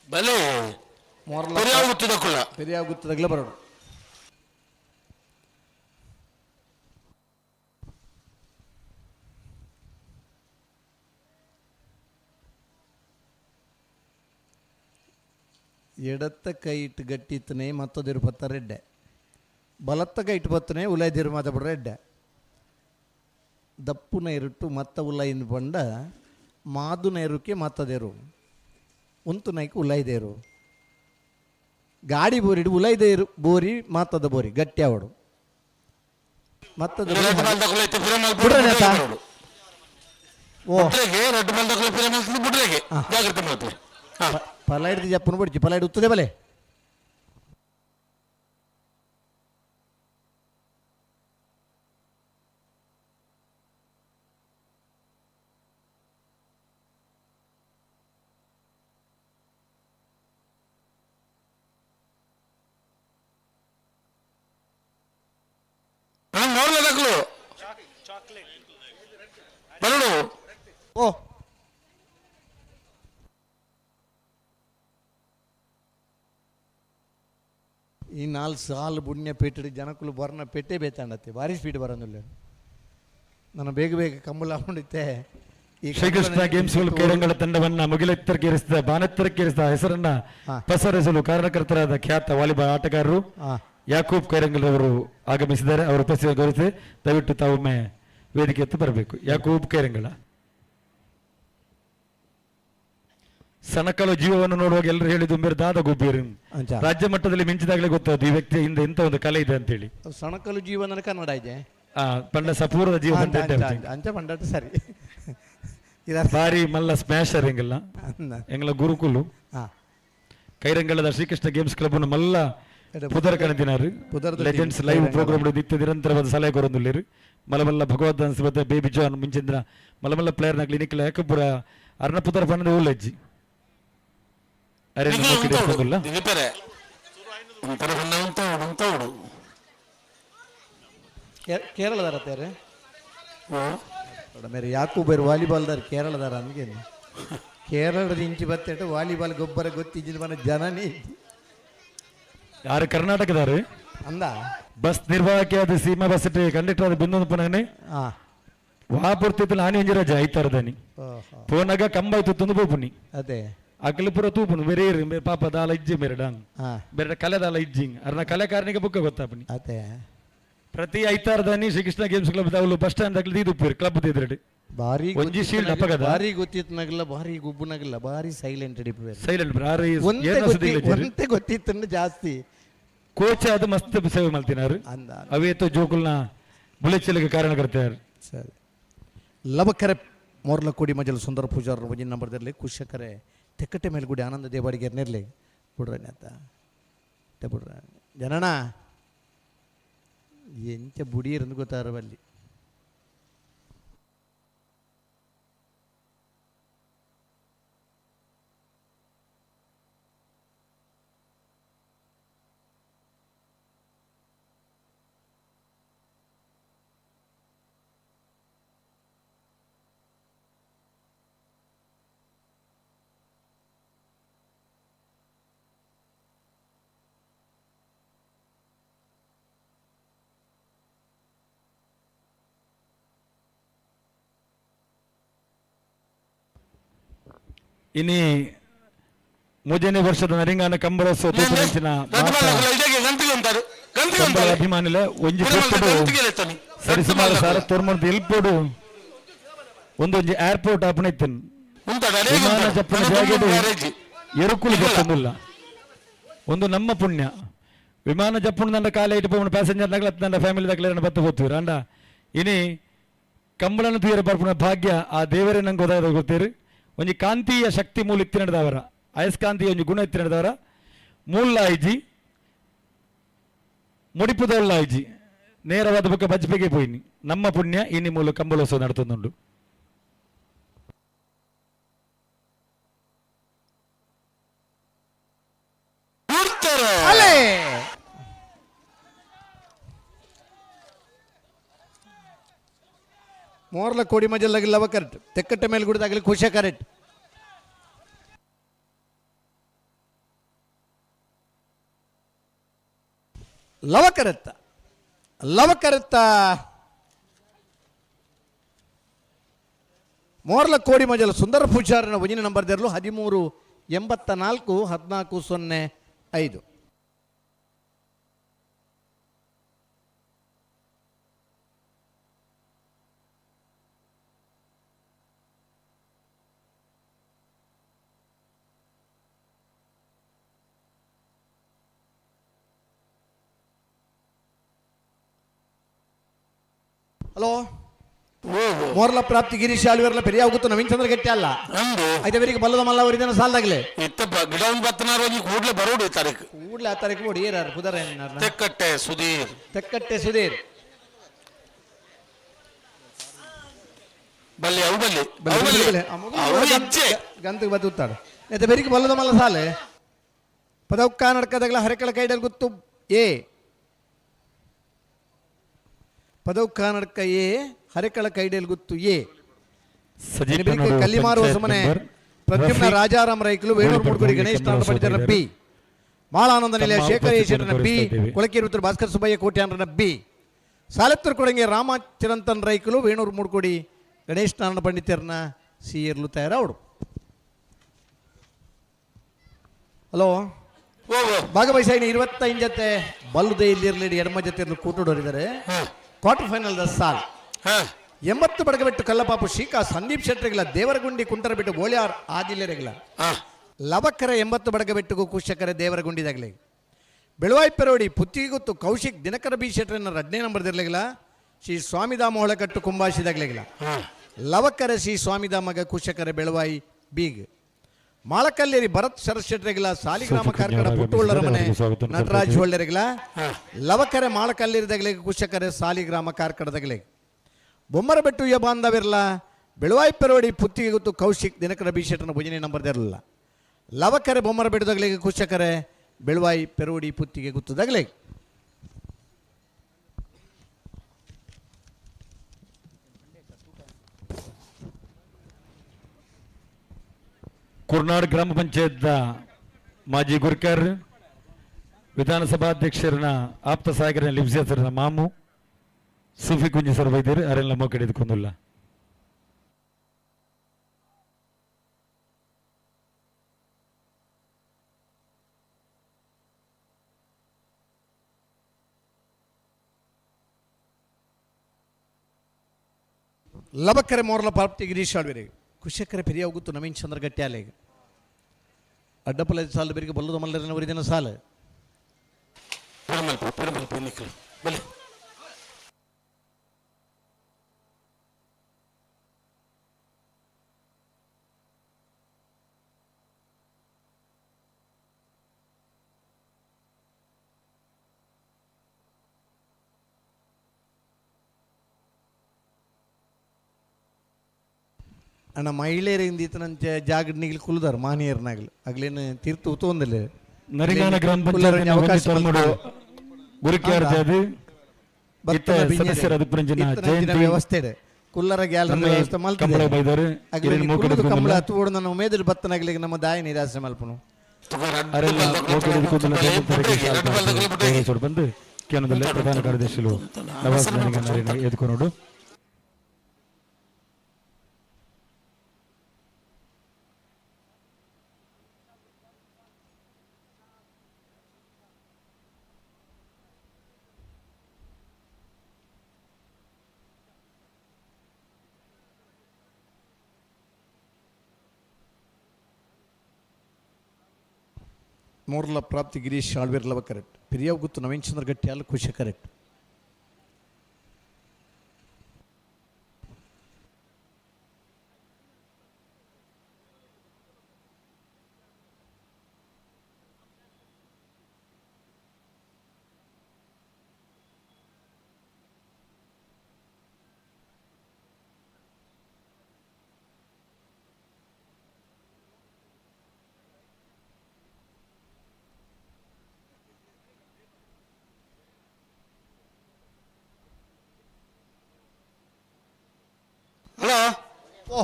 Speaker 20: ಬಲೆ ಪೆರಿಯಾವ್ ಗುತ್ತದಕುಲ್ಲ.
Speaker 16: ಪೆರಿಯಾವ್ ಗುತ್ತದಗ್ಲ ಬರೋಣ. ಎಡತ್ತ ಕೈ ಇಟ್ಟು ಗಟ್ಟಿತ್ತನೆ ಮತ್ತದಿರು ಪತ್ತ ರೆಡ್ಡೆ, ಬಲತ್ತ ಕೈ ಇಟ್ಟು ಪತ್ತನೆ ಉಲೈದಿರು ಮಾತಾಬಿಡ್ರೆ ರೆಡ್ಡೆ. ದಪ್ಪುನ ಇರುಟ್ಟು ಮತ್ತ ಉಲೈನ್ ಬಂಡ ಮಾದುನ ಇರುಕ್ಕೆ ಮತ್ತದೇರು ಉಂತು ನೈಕ್ ಉಲೈದೇರು ಗಾಡಿ ಬೋರಿಡು ಉಲೈದೇರು ಬೋರಿ ಮಾತದ ಬೋರಿ ಗಟ್ಟಿ ಅವಡು ಮತ್ತದ ಪಲ ಹಿಡ್ದು ಜಪ್ಪನ ಬಿಡ್ಚಿ ಪಲ ಹಿಡ್ದು ಉತ್ತದೆ ಬಲೆ.
Speaker 20: ಬರಡು.
Speaker 16: ಓ ಈ ನಾಲ್ ಸಾಲು ಪುಣ್ಯ ಪೆಟ್ಟಿಡು ಜನಕುಲು ಬರ್ನ ಪೆಟ್ಟೆ ಬೇತಾಂಡತ್ತೆ ಭಾರಿ ಸ್ಪೀಡ್ ಬರೋದಿಲ್ಲ. ನಾನು ಬೇಗ ಬೇಗ ಕಂಬಳ ಹೊಂಡಿತ್ತೆ. ಈ
Speaker 9: ಶ್ರೀಕೃಷ್ಣ ಗೇಮ್ಸ್ ಕ್ರೀಡಾಂಗಣ ತಂಡವನ್ನ ಮುಗಿಲೆತ್ತರಕ್ಕೇರಿಸಿದ ಬಾನೆತ್ತರಕ್ಕೇರಿಸಿದ ಹೆಸರನ್ನ ಪಸರಿಸಲು ಕಾರಣಕರ್ತರಾದ ಖ್ಯಾತ ವಾಲಿಬಾಲ್ ಆಟಗಾರರು ಯಾಕೂಬ್ ಕೈರಂಗಲ್ ಅವರು ಆಗಮಿಸಿದ್ದಾರೆ. ಅವರ ಉಪಸ್ಥಿತಿ ಗೌರವಿಸಿ ದಯವಿಟ್ಟು ತಾವೊಮ್ಮೆ ವೇದಿಕೆ ಎತ್ತು ಬರಬೇಕು. ಯಾಕೂಬ್ ಕೈರಂಗಳ ಸಣಕಲು ಜೀವವನ್ನು ನೋಡುವಾಗ ಎಲ್ಲರೂ ಹೇಳಿದ್ದು ಮೇರೆ ದಾದ ಗುಬ್ಬಿರಿ. ರಾಜ್ಯ ಮಟ್ಟದಲ್ಲಿ ಮಿಂಚಿದಾಗಲೇ ಗೊತ್ತಾಯ್ತು ಈ ವ್ಯಕ್ತಿ ಹಿಂದೆ ಇಂಥ ಒಂದು ಕಲೆ ಇದೆ ಅಂತೇಳಿ.
Speaker 16: ಸಣಕಲು ಜೀವನ ಕನ್ನಡ ಇದೆ.
Speaker 9: ಪಂಡ ಸಪೂರದ ಜೀವ
Speaker 16: ಅಂಚ ಪಂಡಾಟ ಸರಿ.
Speaker 9: ಬಾರಿ ಮಲ್ಲ ಸ್ಮ್ಯಾಶರ್ ಎಂಗಲ್ಲ ಎಂಗಲ ಗುರುಕುಲು ಕೈರಂಗಳದ ಶ್ರೀಕೃಷ್ಣ ಗೇಮ್ಸ್ ಕ್ಲಬ್ ಮಲ್ಲ ಪುದರ್ ಕಣದಿನಾರು ಲೆಜೆಂಡ್ಸ್ ಲೈವ್ ಪ್ರೋಗ್ರಾಮ್ ನಿತ್ಯ ನಿರಂತರವಾದ ಸಲಹೆ ಕೊರೊಂದುಲ್ಲೆರ್. ಮಲಮಲ್ಲ ಭಗವದ್ ಅನ್ಸ್ಬತ್ತೆ ಬೇಬಿ ಜಾನ್ ಮುಂಚಿಂದ್ರ ಮಲಮಲ್ಲ ಪ್ಲೇಯರ್ ನ ಕ್ಲಿನಿಕ್ ಯಾಕಪುರ ಅರ್ನ ಪುದರ್ ಪನ್ನದ ಉಲ್ಲಜ್ಜಿ ಅರೆ
Speaker 16: ಕೇರಳದಾರ ತೇರೆ ಮೇರೆ ಯಾಕೂಬೇರು ವಾಲಿಬಾಲ್ದಾರ ಕೇರಳದಾರ ಅನ್ಗೇನು ಕೇರಳದ ಇಂಚಿ ಬತ್ತೆಟ್ಟು ವಾಲಿಬಾಲ್ ಗೊಬ್ಬರ ಗೊತ್ತಿದ್ದ ಮನ ಜನನೇ.
Speaker 9: ಯಾರು ಕರ್ನಾಟಕದಾರು
Speaker 16: ಅಂದ
Speaker 9: ಬಸ್ ನಿರ್ವಾಹಕಿ ಆದ ಸೀಮಾ ಬಸ್ ಕಂಡಕ್ಟರ್ ಆದ ಬಿಂದು ಪುನಗನೆ ವಾಪುರ್ತಿತ್ತು ನಾನಿ ಒಂಜಿ ರಜೆ ಐತಾರದನಿ ಪೋನಾಗ ಕಂಬ ಆಯ್ತು ತಂದು ಪೋಪುನಿ
Speaker 16: ಅದೇ
Speaker 9: ಅಗಲ ಪೂರ ತೂಪುನು ಬೇರೆ ಮೇರೆ ಪಾಪ ದಾಲ ಇಜ್ಜಿ ಮೇರೆ ಡಾಂಗ್ ಬೇರೆ ಕಲೆ ದಾಲ ಇಜ್ಜಿ ಅರ್ನ ಕಲೆ ಕಾರಣಿಗೆ ಬುಕ್ಕ ಗೊತ್ತಾಪುನಿ.
Speaker 16: ಅದೇ
Speaker 9: ಪ್ರತಿ ಐತಾರದಾನಿ ಶ್ರೀಕೃಷ್ಣ ಗೇಮ್ಸ್ ಕ್ಲಬ್ ದಾವಲು ಬಸ್ ಸ್ಟ್ಯಾಂಡ್ ದಾಗಲಿ ದೀದುಪ್ಪೇರು ಕ್ಲಬ್ ದಿದ್ರಡಿ
Speaker 16: ಭಾರಿ
Speaker 9: ಒಂಜಿ ಶೀಲ್ಡ್ ಅಪ್ಪಗದ
Speaker 16: ಭಾರಿ ಗೊತ್ತಿತ್ತು ಭಾರಿ ಗುಬ್ಬುನಗಲ್ಲ ಭಾರಿ ಸೈಲೆಂಟ್ ಹಿಡಿಪು
Speaker 9: ಸೈಲೆಂಟ್ ಭಾರಿ
Speaker 16: ಒಂತೆ ಗೊತ್ತಿತ್ತು ಜಾಸ್ತಿ
Speaker 9: ಕೋಚ್ ಅದು ಮಸ್ತ್ ಸೇವೆ ಮಲ್ತಿನಾರು ಅವೇತೋ ಜೋಕುಲ್ನ ಬುಲೆಚಲಿಗೆ ಕಾರಣಕರ್ತಾರೆ.
Speaker 16: ಸರಿ ಲಬಕರೆ ಮೋರ್ಲಕೋಡಿ ಮಜಲ್ ಸುಂದರ ಪೂಜಾರ ಒಂಜಿನ ನಂಬರ್ದಲ್ಲಿ ಕುಶಕರೆ ತೆಕ್ಕಟ್ಟೆ ಮೇಲ್ಗುಡಿ ಆನಂದ ದೇವಾಡಿಗೆ ನಿರ್ಲಿ ಬಿಡ್ರಣ್ಣ ಅಂತ ಬಿಡ್ರ ಜನಣ ಎಂಚ ಬುಡಿಯರಂದು ಗೊತ್ತಾರವಲ್ಲಿ.
Speaker 9: ಇನಿ ಮೂಜನೇ ವರ್ಷದ ನರಿಂಗಾನ ಕಂಬಳೋತ್ಸವ ತೂಪುನಂಚಿನ ಕಂಬಳ ಅಭಿಮಾನಿಲ ಒಂಜಿ ಸರಿಸುಮಾರು ಸಾರ ತೋರ್ಮಂದು ಎಲ್ಪೋಡು ಒಂದೊಂಜಿ ಏರ್ಪೋರ್ಟ್ ಆಪಣ ಇತ್ತನ್ ವಿಮಾನ ಜಪ್ಪನ ಜಾಗೆಡ್ ಎರುಕುಲು ಗೊತ್ತೊಂದಿಲ್ಲ. ಒಂದು ನಮ್ಮ ಪುಣ್ಯ ವಿಮಾನ ಜಪ್ಪುಂಡು ಕಾಲ ಇಟ್ಟು ಪೋಪುಂಡು ಪ್ಯಾಸೆಂಜರ್ ನಗಲ ನನ್ನ ಫ್ಯಾಮಿಲಿ ದಕ್ಲೆ ಬತ್ತು ಹೋಗ್ತೀವಿ ಅಂಡ ಇನಿ ಕಂಬಳನ ತೂಯರ ಬರ್ಪುನ ಭಾಗ್ಯ ಆ ದೇವರೇ ನಂಗೆ ಗೊತ್ತಾದ ಗೊತ್ತೀರಿ. ಒಂಜಿ ಕಾಂತೀಯ ಶಕ್ತಿ ಮೂಲ ಇತ್ತಿನದವರ ಅಯಸ್ಕಾಂತೀಯ ಒಂಜಿ ಗುಣ ಇತ್ತಿನದವರ ಮೂಲ ಇಜ್ಜಿ ಮುಡಿಪುದಲ್ಲ ಇಜ್ಜಿ ನೇರವಾದ ಬೊಕ್ಕ ಬಜ್ಪೆಗೆ ಪೋಯಿನಿ ನಮ್ಮ ಪುಣ್ಯ ಇನಿ ಮೂಲ ಕಂಬಳೋತ್ಸವ ನಡತೊಂದುಂಡು.
Speaker 16: ಅಲೆ ಮೋರ್ಲ ಕೋಡಿ ಮಜಲ್ಲಾಗಿ ಲವ ಕರೆಕ್ಟ್ ತೆಕ್ಕಟ್ಟೆ ಮೇಲೆ ಗುಡಿದಾಗಲಿ ಖುಷಿ ಕರೆಕ್ಟ್. ಲವ ಕರೆತ್ತ ಲವ ಕರೆತ್ತ ಮೋರ್ಲ ಕೋಡಿ ಮಜಲ್ ಸುಂದರ ಪೂಜಾರನ ಒಂಜಿನ ನಂಬರ್ ದೇರ್ಲು 13 84 14 05. ಹಲೋ ಮೋರ್ಲ ಪ್ರಾಪ್ತಿ ಗಿರೀಶ್ ಆಳ್ವೇರ್ಲ ಪೆರಿಯ ಗೊತ್ತು ನವೀನ್ ಚಂದ್ರ ಗಟ್ಟಿ ಅಲ್ಲ ಐತೆ ಬೇರಿಗೆ ಬಲ್ಲದ ಮಲ್ಲ ಅವರಿದನ ಸಾಲದಾಗಲೇ
Speaker 20: ಗಿಡ ಬತ್ತನಾರ ಕೂಡ್ಲೆ ಬರೋಡು ತಾರೀಕು
Speaker 16: ಕೂಡ್ಲೆ ಆ ತಾರೀಕು ಓಡಿ ಏರಾರು ಕುದರ
Speaker 20: ತೆಕ್ಕಟ್ಟೆ ಸುಧೀರ್
Speaker 16: ತೆಕ್ಕಟ್ಟೆ ಸುಧೀರ್
Speaker 20: ಬಲ್ಲಿ ಅವು ಬಲ್ಲಿ
Speaker 16: ಗಂತಕ್ಕೆ ಬದುತ್ತಾడు ನೆತ್ತ ಬೆರಿಗೆ ಬಲ್ಲದ ಮಲ್ಲ ಸಾಲೆ ಪದೌಕ್ಕ ನಡ್ಕದಾಗಲ ಹರಕಳ ಕೈಡಲ್ ಗೊತ್ತು ಎ ಪದೌಕ್ಕ ನಡ್ಕ ಎ ಹರಕಳ ಕೈಡಲ್ ಗೊತ್ತು ಎ ಕಲ್ಲಿಮಾರು ಹೊಸಮನೆ ಪ್ರದ್ಯುಮ್ನ ರಾಜಾರಾಮ್ ರೈಕಲು ವೇಣೂರು ಮೂಡ್ಗುಡಿ ಗಣೇಶ್ ನಾಡಪಡಿತರ ಬಿ ಮಾಳಾನಂದ ನಿಲಯ ಶೇಖರ್ ಈಶ್ವರನ ಬಿ ಕೊಳಕೇರಿ ಉತ್ತರ ಭಾಸ್ಕರ್ ಸುಬ್ಬಯ್ಯ ಕೋಟ್ಯಾನ್ರನ ಬಿ ಸಾಲೆತ್ತರ್ ಕೊಡಂಗೆ ರಾಮ ಚಿರಂತನ್ ರೈಕಲು ವೇಣೂರು ಮೂಡ್ಕೊಡಿ ಗಣೇಶ್ ನಾರಾಯಣ ಪಂಡಿತರನ್ನ ಸಿ ಇರ್ಲು ತಯಾರಾವಡು. ಹಲೋ ಭಾಗವಹಿಸಾಯಿನ 25 ಜೊತೆ ಬಲ್ಲುದೇ ಇಲ್ಲಿರಲಿ ಎಡಮ ಜೊತೆ ಇರಲು ಕೂಟುಡೋರಿದ್ದಾರೆ. ಕ್ವಾರ್ಟರ್ ಫೈನಲ್ the ಸಾಲ್ 80 ಬಡಗಬೆಟ್ಟು ಕಲ್ಲಪಾಪು ಶ್ರೀಕಾ ಸಂದೀಪ್ ಶೆಟ್ಟರಿಗಿಲ್ಲ ದೇವರಗುಂಡಿ ಕುಂಟರಬಿಟ್ಟು ಬೋಳ್ಯಾರ್ ಆದಿಲ್ಲರಿಗಿಲ್ಲ ಲವಕರ 80 ಬಡಗಬೆಟ್ಟಿಗೂ ಕುಶಕರ ದೇವರಗುಂಡಿದಾಗಲಿ ಬೆಳವಾಯಿ ಪೆರೋಡಿ ಪುತ್ತಿಗೊತ್ತು ಕೌಶಿಕ್ ದಿನಕರ ಬಿ ಶೆಟ್ಟರನ್ನ 2ನೇ ನಂಬರ್ದಿರ್ಲಿಲ್ಲ ಶ್ರೀ ಸ್ವಾಮಿಧಾಮ ಹೊಳಕಟ್ಟು ಕುಂಬಾಶಿದಾಗ್ಲಿಲ್ಲ ಲವಕರ ಶ್ರೀ ಸ್ವಾಮಿಧಾಮಗ ಕುಶಕರ ಬೆಳವಾಯಿ ಬೀಗ್ ಮಾಳಕಲ್ಲೇರಿ ಭರತ್ ಶರತ್ ಶೆಟ್ಟರಿಗಿಲ್ಲ ಸಾಲಿಗ್ರಾಮ ಕಾರ್ಕಳ ಪುಟ್ಟುಳ್ಳರ ಮನೆ ನಟರಾಜ್ ಹೊಳ್ಳರಿಗಿಲ್ಲ ಲವಕರೆ ಮಾಳಕಲ್ಲೇರಿದಾಗಲಿ ಕುಶಕರೆ ಸಾಲಿಗ್ರಾಮ ಕಾರ್ಕಳದಾಗಲಿ ಬೊಮ್ಮರಬೆಟ್ಟು ಯ ಬಾಂಧವಿರಲ ಬೆಳವಾಯಿ ಪೆರೋಡಿ ಪುತ್ತಿಗೆ ಗೊತ್ತು ಕೌಶಿಕ್ ದಿನಕರ ಬಿ ಶೆಟ್ಟರನ ಭುಜನೆ ನಂಬರ್ದಿರಲಿಲ್ಲ ಲವಕರೆ ಬೊಮ್ಮರಬೆಟ್ಟದಾಗಲಿ ಕುಶಕರೆ ಬೆಳವಾಯಿ ಪೆರೋಡಿ ಪುತ್ತಿಗೆ ಗುತ್ತದಾಗಲಿ.
Speaker 9: ಕುರ್ನಾಡ್ ಗ್ರಾಮ ಪಂಚಾಯತ್ ಮಾಜಿ ಗುರ್ಕರ್ ವಿಧಾನಸಭಾಧ್ಯಕ್ಷರನ್ನ ಆಪ್ತ ಸಹಾಯಕರನ್ನ ಲಿಬ್ಸಿಯಸರನ ಮಾಮು ಸೂಫಿ ಕುಂಜಿ ಸರ್ ವೈದ್ಯರು ಅರೆಲ್ಲ ಮೋಕಡಿದುಕೊಂಡಿಲ್ಲ.
Speaker 16: ಲಬಕರೆ ಮೋರ್ಲ ಪ್ರಾಪ್ತಿ ಗಿರೀಶ್ ಆಳ್ವಿರಿ ಕುಶಕರೆ ಪೆರಿಯ ಗೊತ್ತು ನವೀನ್ ಚಂದ್ರ ಗಟ್ಟಿ ಅಡ್ಡಪಲ ಸಾಲು ಬೆರಿಗೆ ಬಲ್ಲದ ಮಲ್ಲರಿನ ದಿನ ಸಾಲು ಅಣ್ಣ ಮಹಿಳೆಯರಿಂದ ಈತನಂತೆ ಜಾಗಡ್ನಿಗೆ ಕುಲ್ದಾರ ಮಾನಿಯರ್ನಾಗಲು ಆಗ್ಲೇನು ತೀರ್ಥ ಉತ್ತೊಂದಿಲ್ಲ
Speaker 9: ನರಿಗಾನ ಗ್ರಾಮ ಪಂಚಾಯತ್
Speaker 16: ಅವಕಾಶ ವ್ಯವಸ್ಥೆ ಇದೆ ಕುಲ್ಲರ ಗ್ಯಾಲರಿ ವ್ಯವಸ್ಥೆ ಮಲ್ತಿದೆ ಕಂಬಳ ಹತ್ತು ನನ್ನ ಉಮೇದಿಲ್ ಬತ್ತನಾಗ್ಲಿಕ್ಕೆ ನಮ್ಮ ದಾಯ ನಿರಾಸೆ ಮಲ್ಪನು
Speaker 9: ಬಂದು ಕೇಂದ್ರದಲ್ಲಿ ಪ್ರಧಾನ ಕಾರ್ಯದರ್ಶಿಗಳು ನವಾಜ್ ಎದ್ಕೊಂಡು
Speaker 16: ಮೂರ್ಲ ಪ್ರಾಪ್ತಿ ಗಿರೀಶ್ ಆಳ್ವೇರ್ ಲವ ಕರೆಕ್ಟ್. ಪಿರಿಯಾವ್ ಗುತ್ತು ನವೀನ್ ಚಂದ್ರ ಗಟ್ಟಿಯಾಲ್ ಖುಷಿ ಕರೆಕ್ಟ್.
Speaker 3: ಹಲೋ
Speaker 16: ಓ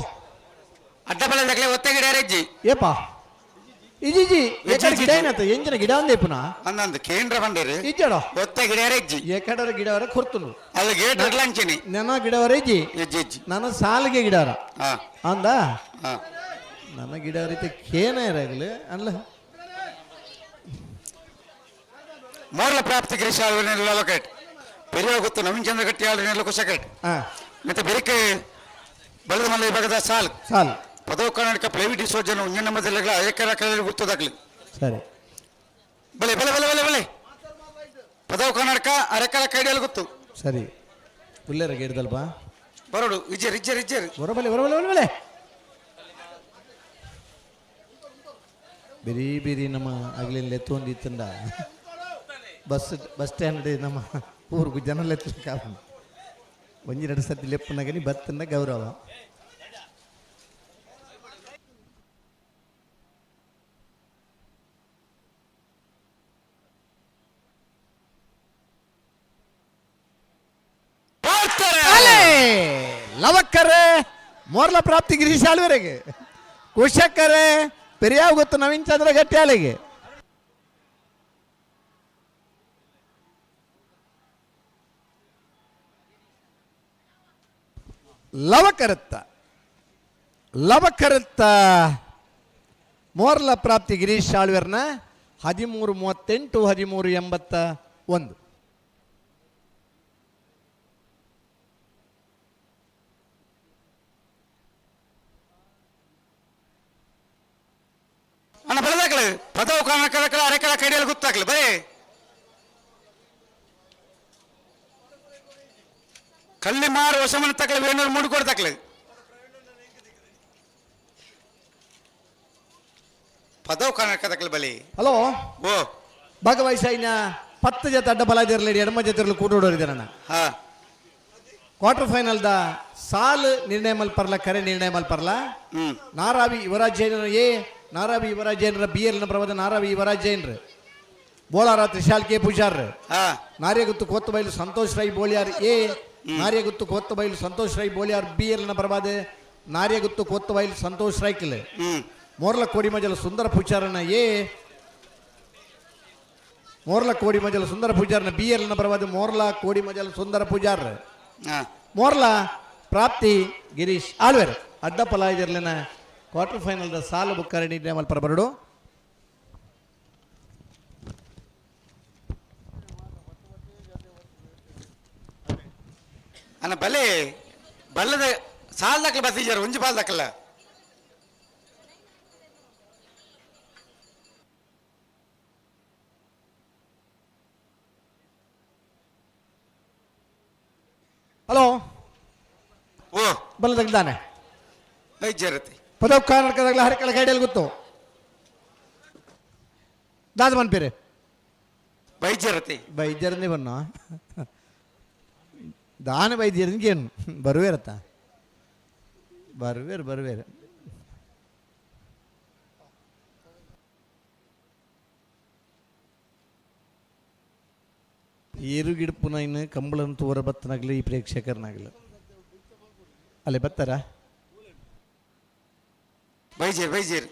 Speaker 3: ಅಡ್ಡಬಲದಕ್ಲೆ ಒತ್ತೆ ಗಿಡ ರೆಜ್ಜಿ
Speaker 16: ಏಪಾ ಇಜಿಜಿ ಏಕಡ ಗಿಡ ಏನತ್ತ ಎಂಜಿನ ಗಿಡ ಒಂದೇ ಪುನಃ
Speaker 3: ಅಂದಂದು ಕೇಂದ್ರ ಬಂಡೇರಿ
Speaker 16: ಇಜ್ಜಡ
Speaker 3: ಒತ್ತೆ ಗಿಡ ರೆಜ್ಜಿ
Speaker 16: ಏಕಡರ ಗಿಡವರ ಕೊರ್ತುನು
Speaker 3: ಅಲ್ಲಿ ಗೇಟ್ ಇಡ್ಲಂಚಿನಿ
Speaker 16: ನನ್ನ ಗಿಡವರ ಇಜ್ಜಿ
Speaker 3: ಇಜ್ಜಿ ಇಜ್ಜಿ
Speaker 16: ನನ್ನ ಸಾಲಿಗೆ ಗಿಡವರ
Speaker 3: ಹಾ
Speaker 16: ಅಂದ
Speaker 3: ಹಾ
Speaker 16: ನನ್ನ ಗಿಡವರ ಐತೆ ಕೇನ ಇರಾಗಲಿ ಅನ್ಲ.
Speaker 3: ಮೂರ್ಲ ಪ್ರಾಪ್ತಿ ಗಿರೀಶ್ ಲೊಕೇಟ್ ಪೆರಿಯ ಗೊತ್ತು ನವೀನ್ ಚಂದ್ರ ಗಟ್ಟಿ ಆಳ್ರಿ ಕುಶಕೇಟ್
Speaker 16: ಹಾ
Speaker 3: ಮತ್ತೆ ಬೆರಿಕೆ ಬಲದ ಮಲ್ಲ ವಿಭಾಗದ ಸಾಲ್
Speaker 16: ಸಾಲ್
Speaker 3: ಪದವು ಕರ್ನಾಟಕ ಪ್ಲೇವಿ ಡಿಸೋಜನ್ ಉಂಜನ ಮದಲಗಳ ಏಕರ ಗುರ್ತದಾಗ್ಲಿ.
Speaker 16: ಸರಿ.
Speaker 3: ಬಲೆ ಬಲೆ ಬಲೆ ಬಲೆ ಬಲೆ ಪದವು ಕರ್ನಾಟಕ ಅರೆಕಲ ಕೈಡಿಯಲ್ಲಿ ಗೊತ್ತು.
Speaker 16: ಸರಿ ಉಲ್ಲೇರ ಗಿಡದಲ್ಪ
Speaker 3: ಬರೋಡು ಇಜ್ಜೇರ್ ಇಜ್ಜೇರ್ ಇಜ್ಜೇರ್
Speaker 16: ಹೊರಬಲೆ ಹೊರಬಲೆ ಹೊರಬಲೆ ಬಿರಿ ಬಿರಿ ನಮ್ಮ ಆಗ್ಲಿಲ್ಲ ಎತ್ತೊಂದಿತ್ತಂದ ಬಸ್ ಬಸ್ ಸ್ಟ್ಯಾಂಡ್ ನಮ್ಮ ಊರ್ಗು ಜನ ಲೆತ್ತಲಿಕ್ಕೆ ಒಂಜಿ ಎರಡು ಸರ್ತಿ ಲೆಪ್ಪುನಗನಿ ಬತ್ತನ್ನ ಗೌರವ. ಅಲೆ ಲವಕ್ಕರೆ ಮೋರ್ಲ ಪ್ರಾಪ್ತಿ ಗಿರೀಶ್ ಆಳ್ವರೆಗೆ ಕುಶಕ್ಕರೆ ಪೆರಿಯಾವ್ ಗೊತ್ತು ನವೀನ್ ಚಂದ್ರ ಗಟ್ಟಿಯಾಲೆಗೆ. ಲವಕರತ್ತ ಲವಕರತ್ತ ಮೋರ್ಲ ಪ್ರಾಪ್ತಿ ಗಿರೀಶ್ ಆಳ್ವೆರ್ನ 13:38 13:81.
Speaker 3: ಅಣ್ಣ ಬಲದಾಕಲೆ ಪದವು ಕರ್ನಾಟಕ ಅರೆಕಲ ಕೈಡಿಯಲ್ಲಿ ಗೊತ್ತಾಗ್ಲಿ ಬರೇ ಕಲ್ಲಿ ಮಾರು ಹೊಸಮನ ತಕಲೆ ವೇಣೂರು ಮೂಡು ತಕಲೆ ಪದವು ಕರ್ನಾಟಕ ತಕಲೆ ಬಲಿ.
Speaker 16: ಹಲೋ
Speaker 3: ಓ
Speaker 16: ಭಾಗವಹಿಸಾಯಿನ 10 ಜೊತೆ ಅಡ್ಡ ಬಲ ಇರಲಿ ಎಡಮ ಜೊತೆ ಇರಲಿ ಕೂಡೋಡಿದ್ದಾರೆ
Speaker 3: ಹಾ
Speaker 16: ಕ್ವಾರ್ಟರ್ ಫೈನಲ್ the ಸಾಲ್ ನಿರ್ಣಯ ಮಲ್ಪರ್ಲ ಕರೆ ನಿರ್ಣಯ ಮಲ್ಪರ್ಲ ನಾರಾವಿ ಯುವರಾಜ್ ಜೈನರ ಎ ನಾರಾವಿ ಯುವರಾಜ್ ಜೈನರ ಬಿ ಎಲ್ ನ ಪ್ರಭಾದ ನಾರಾವಿ ಯುವರಾಜ್ ಜೈನರು ಬೋಳಾರ ತ್ರಿಶಾಲ್ ಕೆ ಪೂಜಾರ್ ನಾರ್ಯಗುತ್ತು ಕೋತ್ತಬೈಲು ಸಂತೋಷ್ ರೈ ಬೋಳಿಯಾರ್ ಎ ನಾರ್ಯಗುತ್ತು ಕೋತ್ತಬೈಲು ಸಂತೋಷ್ ರೈ ಬೋಳಿಯಾರ್ ಬಿ ಎಲ್ ನ ಪ್ರಭಾದ ನಾರ್ಯಗುತ್ತು ಕೋತ್ತಬೈಲು ಸಂತೋಷ್ ರೈಕ್ಲ್ ಮೋರ್ಲ ಕೋಡಿಮಜಲ ಸುಂದರ ಪೂಜಾರನ ಎ ಮೋರ್ಲ ಕೋಡಿಮಜಲ ಸುಂದರ ಪೂಜಾರನ ಬಿ ಎಲ್ ನ ಪ್ರಭಾದ ಮೋರ್ಲ ಕೋಡಿಮಜಲ ಸುಂದರ ಪೂಜಾರ್ ಮೋರ್ಲ ಪ್ರಾಪ್ತಿ ಗಿರೀಶ್ ಆಳ್ವೇರ್ ಅಡ್ಡ ಪಲಾಯಿದಿರ್ಲಿನ ಕ್ವಾರ್ಟರ್ ಫೈನಲ್ the ಸಾಲು ಬುಕ್ಕರಣಿ ಮಲ್ಪ ಬರಡು.
Speaker 3: ಅಣ್ಣ ಬಲೆ ಬಲ್ಲದ ಸಾಲ್ ದಾಖಲೆ ಬತ್ತಿದ್ದಾರೆ ಒಂಜಿ ಬಾಲ್ ದಾಖಲ
Speaker 16: ಹಲೋ
Speaker 3: ಓ
Speaker 16: ಬಲ್ಲದಾಗ್ದಾನೆ
Speaker 3: ಐಜರತಿ
Speaker 16: ಪದವ್ ಕರ್ನಾಟಕದಾಗಲ ಹರಿಕಳ ಗೈಡಲ್ಲಿ ಗೊತ್ತು ದಾದ ಮನ್ಪೇರೆ
Speaker 3: ಬೈಜರತಿ
Speaker 16: ಬೈದ್ಯರನ್ನೇ ಬನ್ನ ದಾನ ವೈದ್ಯರಿಗೆ ಏನು ಬರುವೇರತ್ತ ಬರುವೇರು ಬರುವೇರು. ಏರುಗಿಡ್ಪುನ ಇನ್ನು ಕಂಬಳನ್ ತೋರ ಬತ್ತನಾಗಲಿ ಈ ಪ್ರೇಕ್ಷಕರನಾಗಲಿ ಅಲ್ಲೇ ಬತ್ತಾರ
Speaker 3: ಬೈಜೇರ್ ಬೈಜೇರ್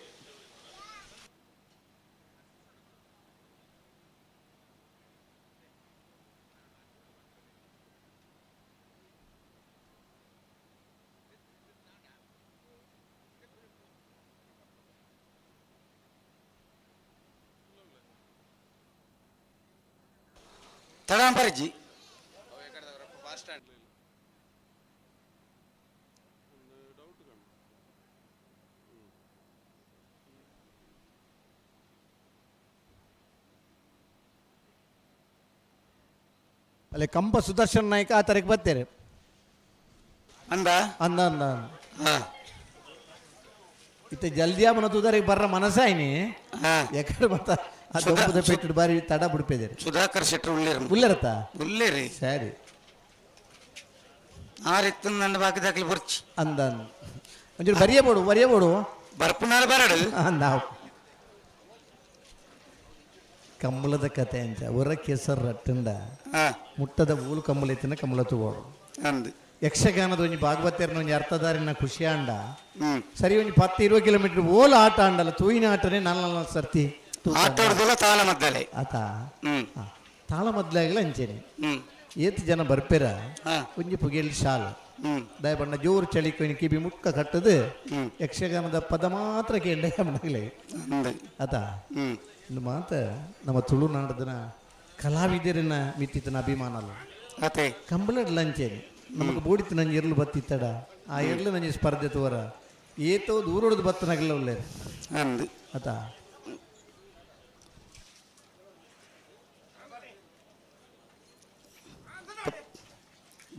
Speaker 3: ತಡಾಂಬರಜಿ
Speaker 16: ಅಲ್ಲಿ ಕಂಪ ಸುದರ್ಶನ್ ನಾಯ್ಕ ಆ ತಾರೀಕು ಬರ್ತಾರೆ.
Speaker 3: ಅಂದ
Speaker 16: ಅಂದ ಅಂದ ಇತ್ತ ಜಲ್ದಿ ಆಮನ ತೂದಾರಿಗೆ ಬರ್ರ ಮನಸ್ಸಾಯ್ನಿ ಯಾಕಂದ್ರೆ ಮತ್ತ ಆ ದೊಂಬದ ಪೆಟ್ಟು ಬಾರಿ ತಡ ಬಿಡ್ಪಿದ್ದೀರಿ.
Speaker 3: ಸುಧಾಕರ್ ಶೆಟ್ಟರ್ ಉಳ್ಳೇರು.
Speaker 16: ಉಳ್ಳೇರತ್ತ?
Speaker 3: ಉಳ್ಳೇರಿ.
Speaker 16: ಸರಿ.
Speaker 3: ಆರಿತ್ತು ನನ್ನ ಬಾಕಿದಾಕ್ಲಿ ಬರ್ಚಿ.
Speaker 16: ಅಂದ ಒಂಚೂರು ಬರೆಯಬೋಡು ಬರೆಯಬೋಡು.
Speaker 3: ಬರ್ಪುನಾರ ಬರಡು.
Speaker 16: ನಾವು ಕಮ್ಮಲದ ಕತೆ ಅಂಚ ಹೊರ ಕೆಸರು ರಟ್ಟಂಡ ಮುಟ್ಟದ ಊಲು ಕಮ್ಮಲ ಇತ್ತಿನ ಕಮ್ಮಲ ತಗೋಡು.
Speaker 3: ಅಂದು
Speaker 16: ಯಕ್ಷಗಾನದ ಒಂಜಿ ಭಾಗವತರ್ನ ಒಂಜಿ ಅರ್ಥಧಾರಿನ ಖುಷಿ ಆಂಡ ಸರಿ ಒಂಜಿ 10-20 ಕಿಲೋಮೀಟರ್ ಓಲ ಆಟ ಆಂಡಲ್ಲ ತೂಯಿನ ಆಟನೇ ನಾಲ್ ಸರ್ತಿ
Speaker 3: ಆಟ ಆಡುದಿಲ್ಲ ತಾಳ ಮದ್ದಲೆ.
Speaker 16: ಆತ ತಾಳ ಮದ್ದಲಾಗಲ ಅಂಚೇನೆ ಏತ್ ಜನ ಬರ್ಪೇರ ಒಂಜಿ ಪುಗೆಲ್ ಶಾಲ್ ದಯಬಣ್ಣ ಜೋರು ಚಳಿ ಕೊಯ್ನಿ ಕಿಬಿ ಮುಕ್ಕ ಕಟ್ಟದು ಯಕ್ಷಗಾನದ ಪದ ಮಾತ್ರ ಕೇಂದ್ರ ಮನಗಲೆ ಆತ. ಇಂದು ಮಾತ ನಮ್ಮ ತುಳುನಾಡದನ ಕಲಾವಿದರನ್ನ ಮಿತ್ತಿತನ ಅಭಿಮಾನ ಅಲ್ಲ.
Speaker 3: ಅತೆ
Speaker 16: ಕಂಬಳಡ್ ಲಂಚೇನೆ ನಮಗೆ ಬೋಡಿತ್ತು ನಂಜಿ ಎರ್ಲು ಬತ್ತಿತ್ತಡ ಆ ಎರ್ಲು ನಂಜಿ ಸ್ಪರ್ಧೆ ತೋರ ಏತೋ ದೂರೊಡ್ದು ಬತ್ತನಾಗಲ್ಲ ಒಳ್ಳೆ ಆತ.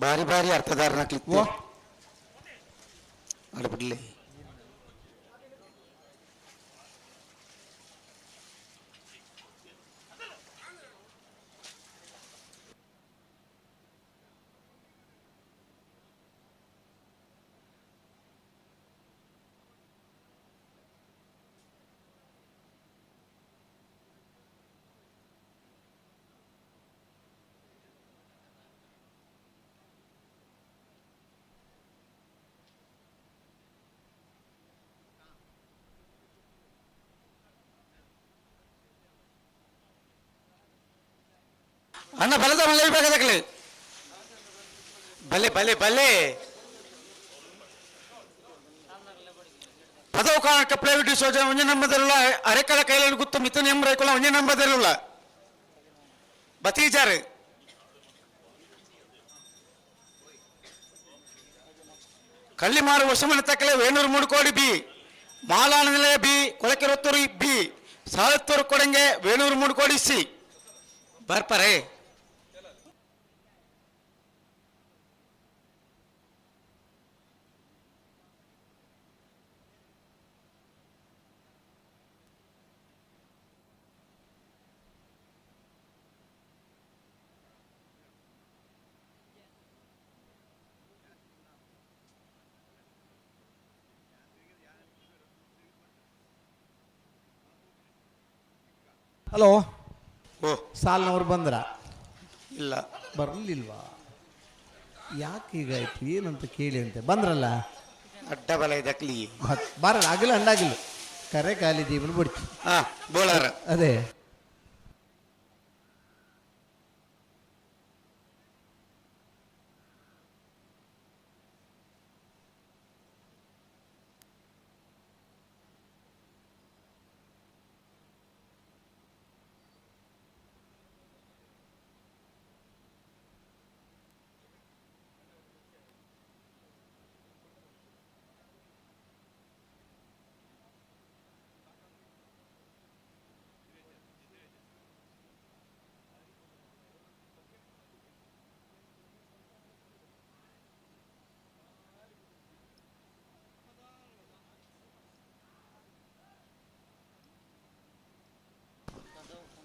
Speaker 3: ಬಾರಿ ಬಾರಿ ಅರ್ಥಧಾರಣ ಕ್ಲಿಕ್ ಅಡಬಿಡ್ಲಿ. ಅಣ್ಣ ಬಲದ ಮಲ್ಲ ಬೇಕಾದಕ್ಲೆ ಬಲೆ ಬಲೆ ಬಲೆ ಪದವು ಕಾರಣಕ್ಕೆ ಪ್ಲೇವಿಟಿ ಸೋಜನ ಒಂಜೆ ನಂಬದಲ್ಲ ಅರೆಕಲ ಕೈಲಲ್ಲಿ ಗುತ್ತು ಮಿಥುನ್ ಎಂ ರೈಕೊಳ ಒಂಜೆ ನಂಬದಲ್ಲ ಬತೀಜಾರು ಕಳ್ಳಿಮಾರು ವಶಮನ ತಕ್ಕಲೆ ವೇಣೂರು ಮೂಡುಕೋಡಿ ಬಿ ಮಾಲಾನ ನಿಲಯ ಬಿ ಕೊಳಕೆರೊತ್ತೂರು ಬಿ ಸಾಲತ್ತೂರು ಕೊಡಂಗೆ ವೇಣೂರು ಮೂಡುಕೋಡಿ ಸಿ ಬರ್ಪರೆ.
Speaker 16: ಹಲೋ, ಸಾಲ್ನವ್ರು ಬಂದ್ರ?
Speaker 3: ಇಲ್ಲ,
Speaker 16: ಬರಲಿಲ್ವಾ? ಯಾಕೆ ಹೀಗಾಯ್ತು ಏನಂತ ಕೇಳಿ ಅಂತೆ ಬಂದ್ರಲ್ಲ.
Speaker 3: ಅಡ್ಡ ಬಲ ಇದಕ್ಲಿ
Speaker 16: ಬರಲ್ಲ, ಆಗಲ್ಲ ಅಂಡಾಗಿಲ್ಲ, ಕರೆ ಖಾಲಿ ಜೀವನ ಬಿಡ್ತಿ.
Speaker 3: ಬೋಳಾರ
Speaker 16: ಅದೇ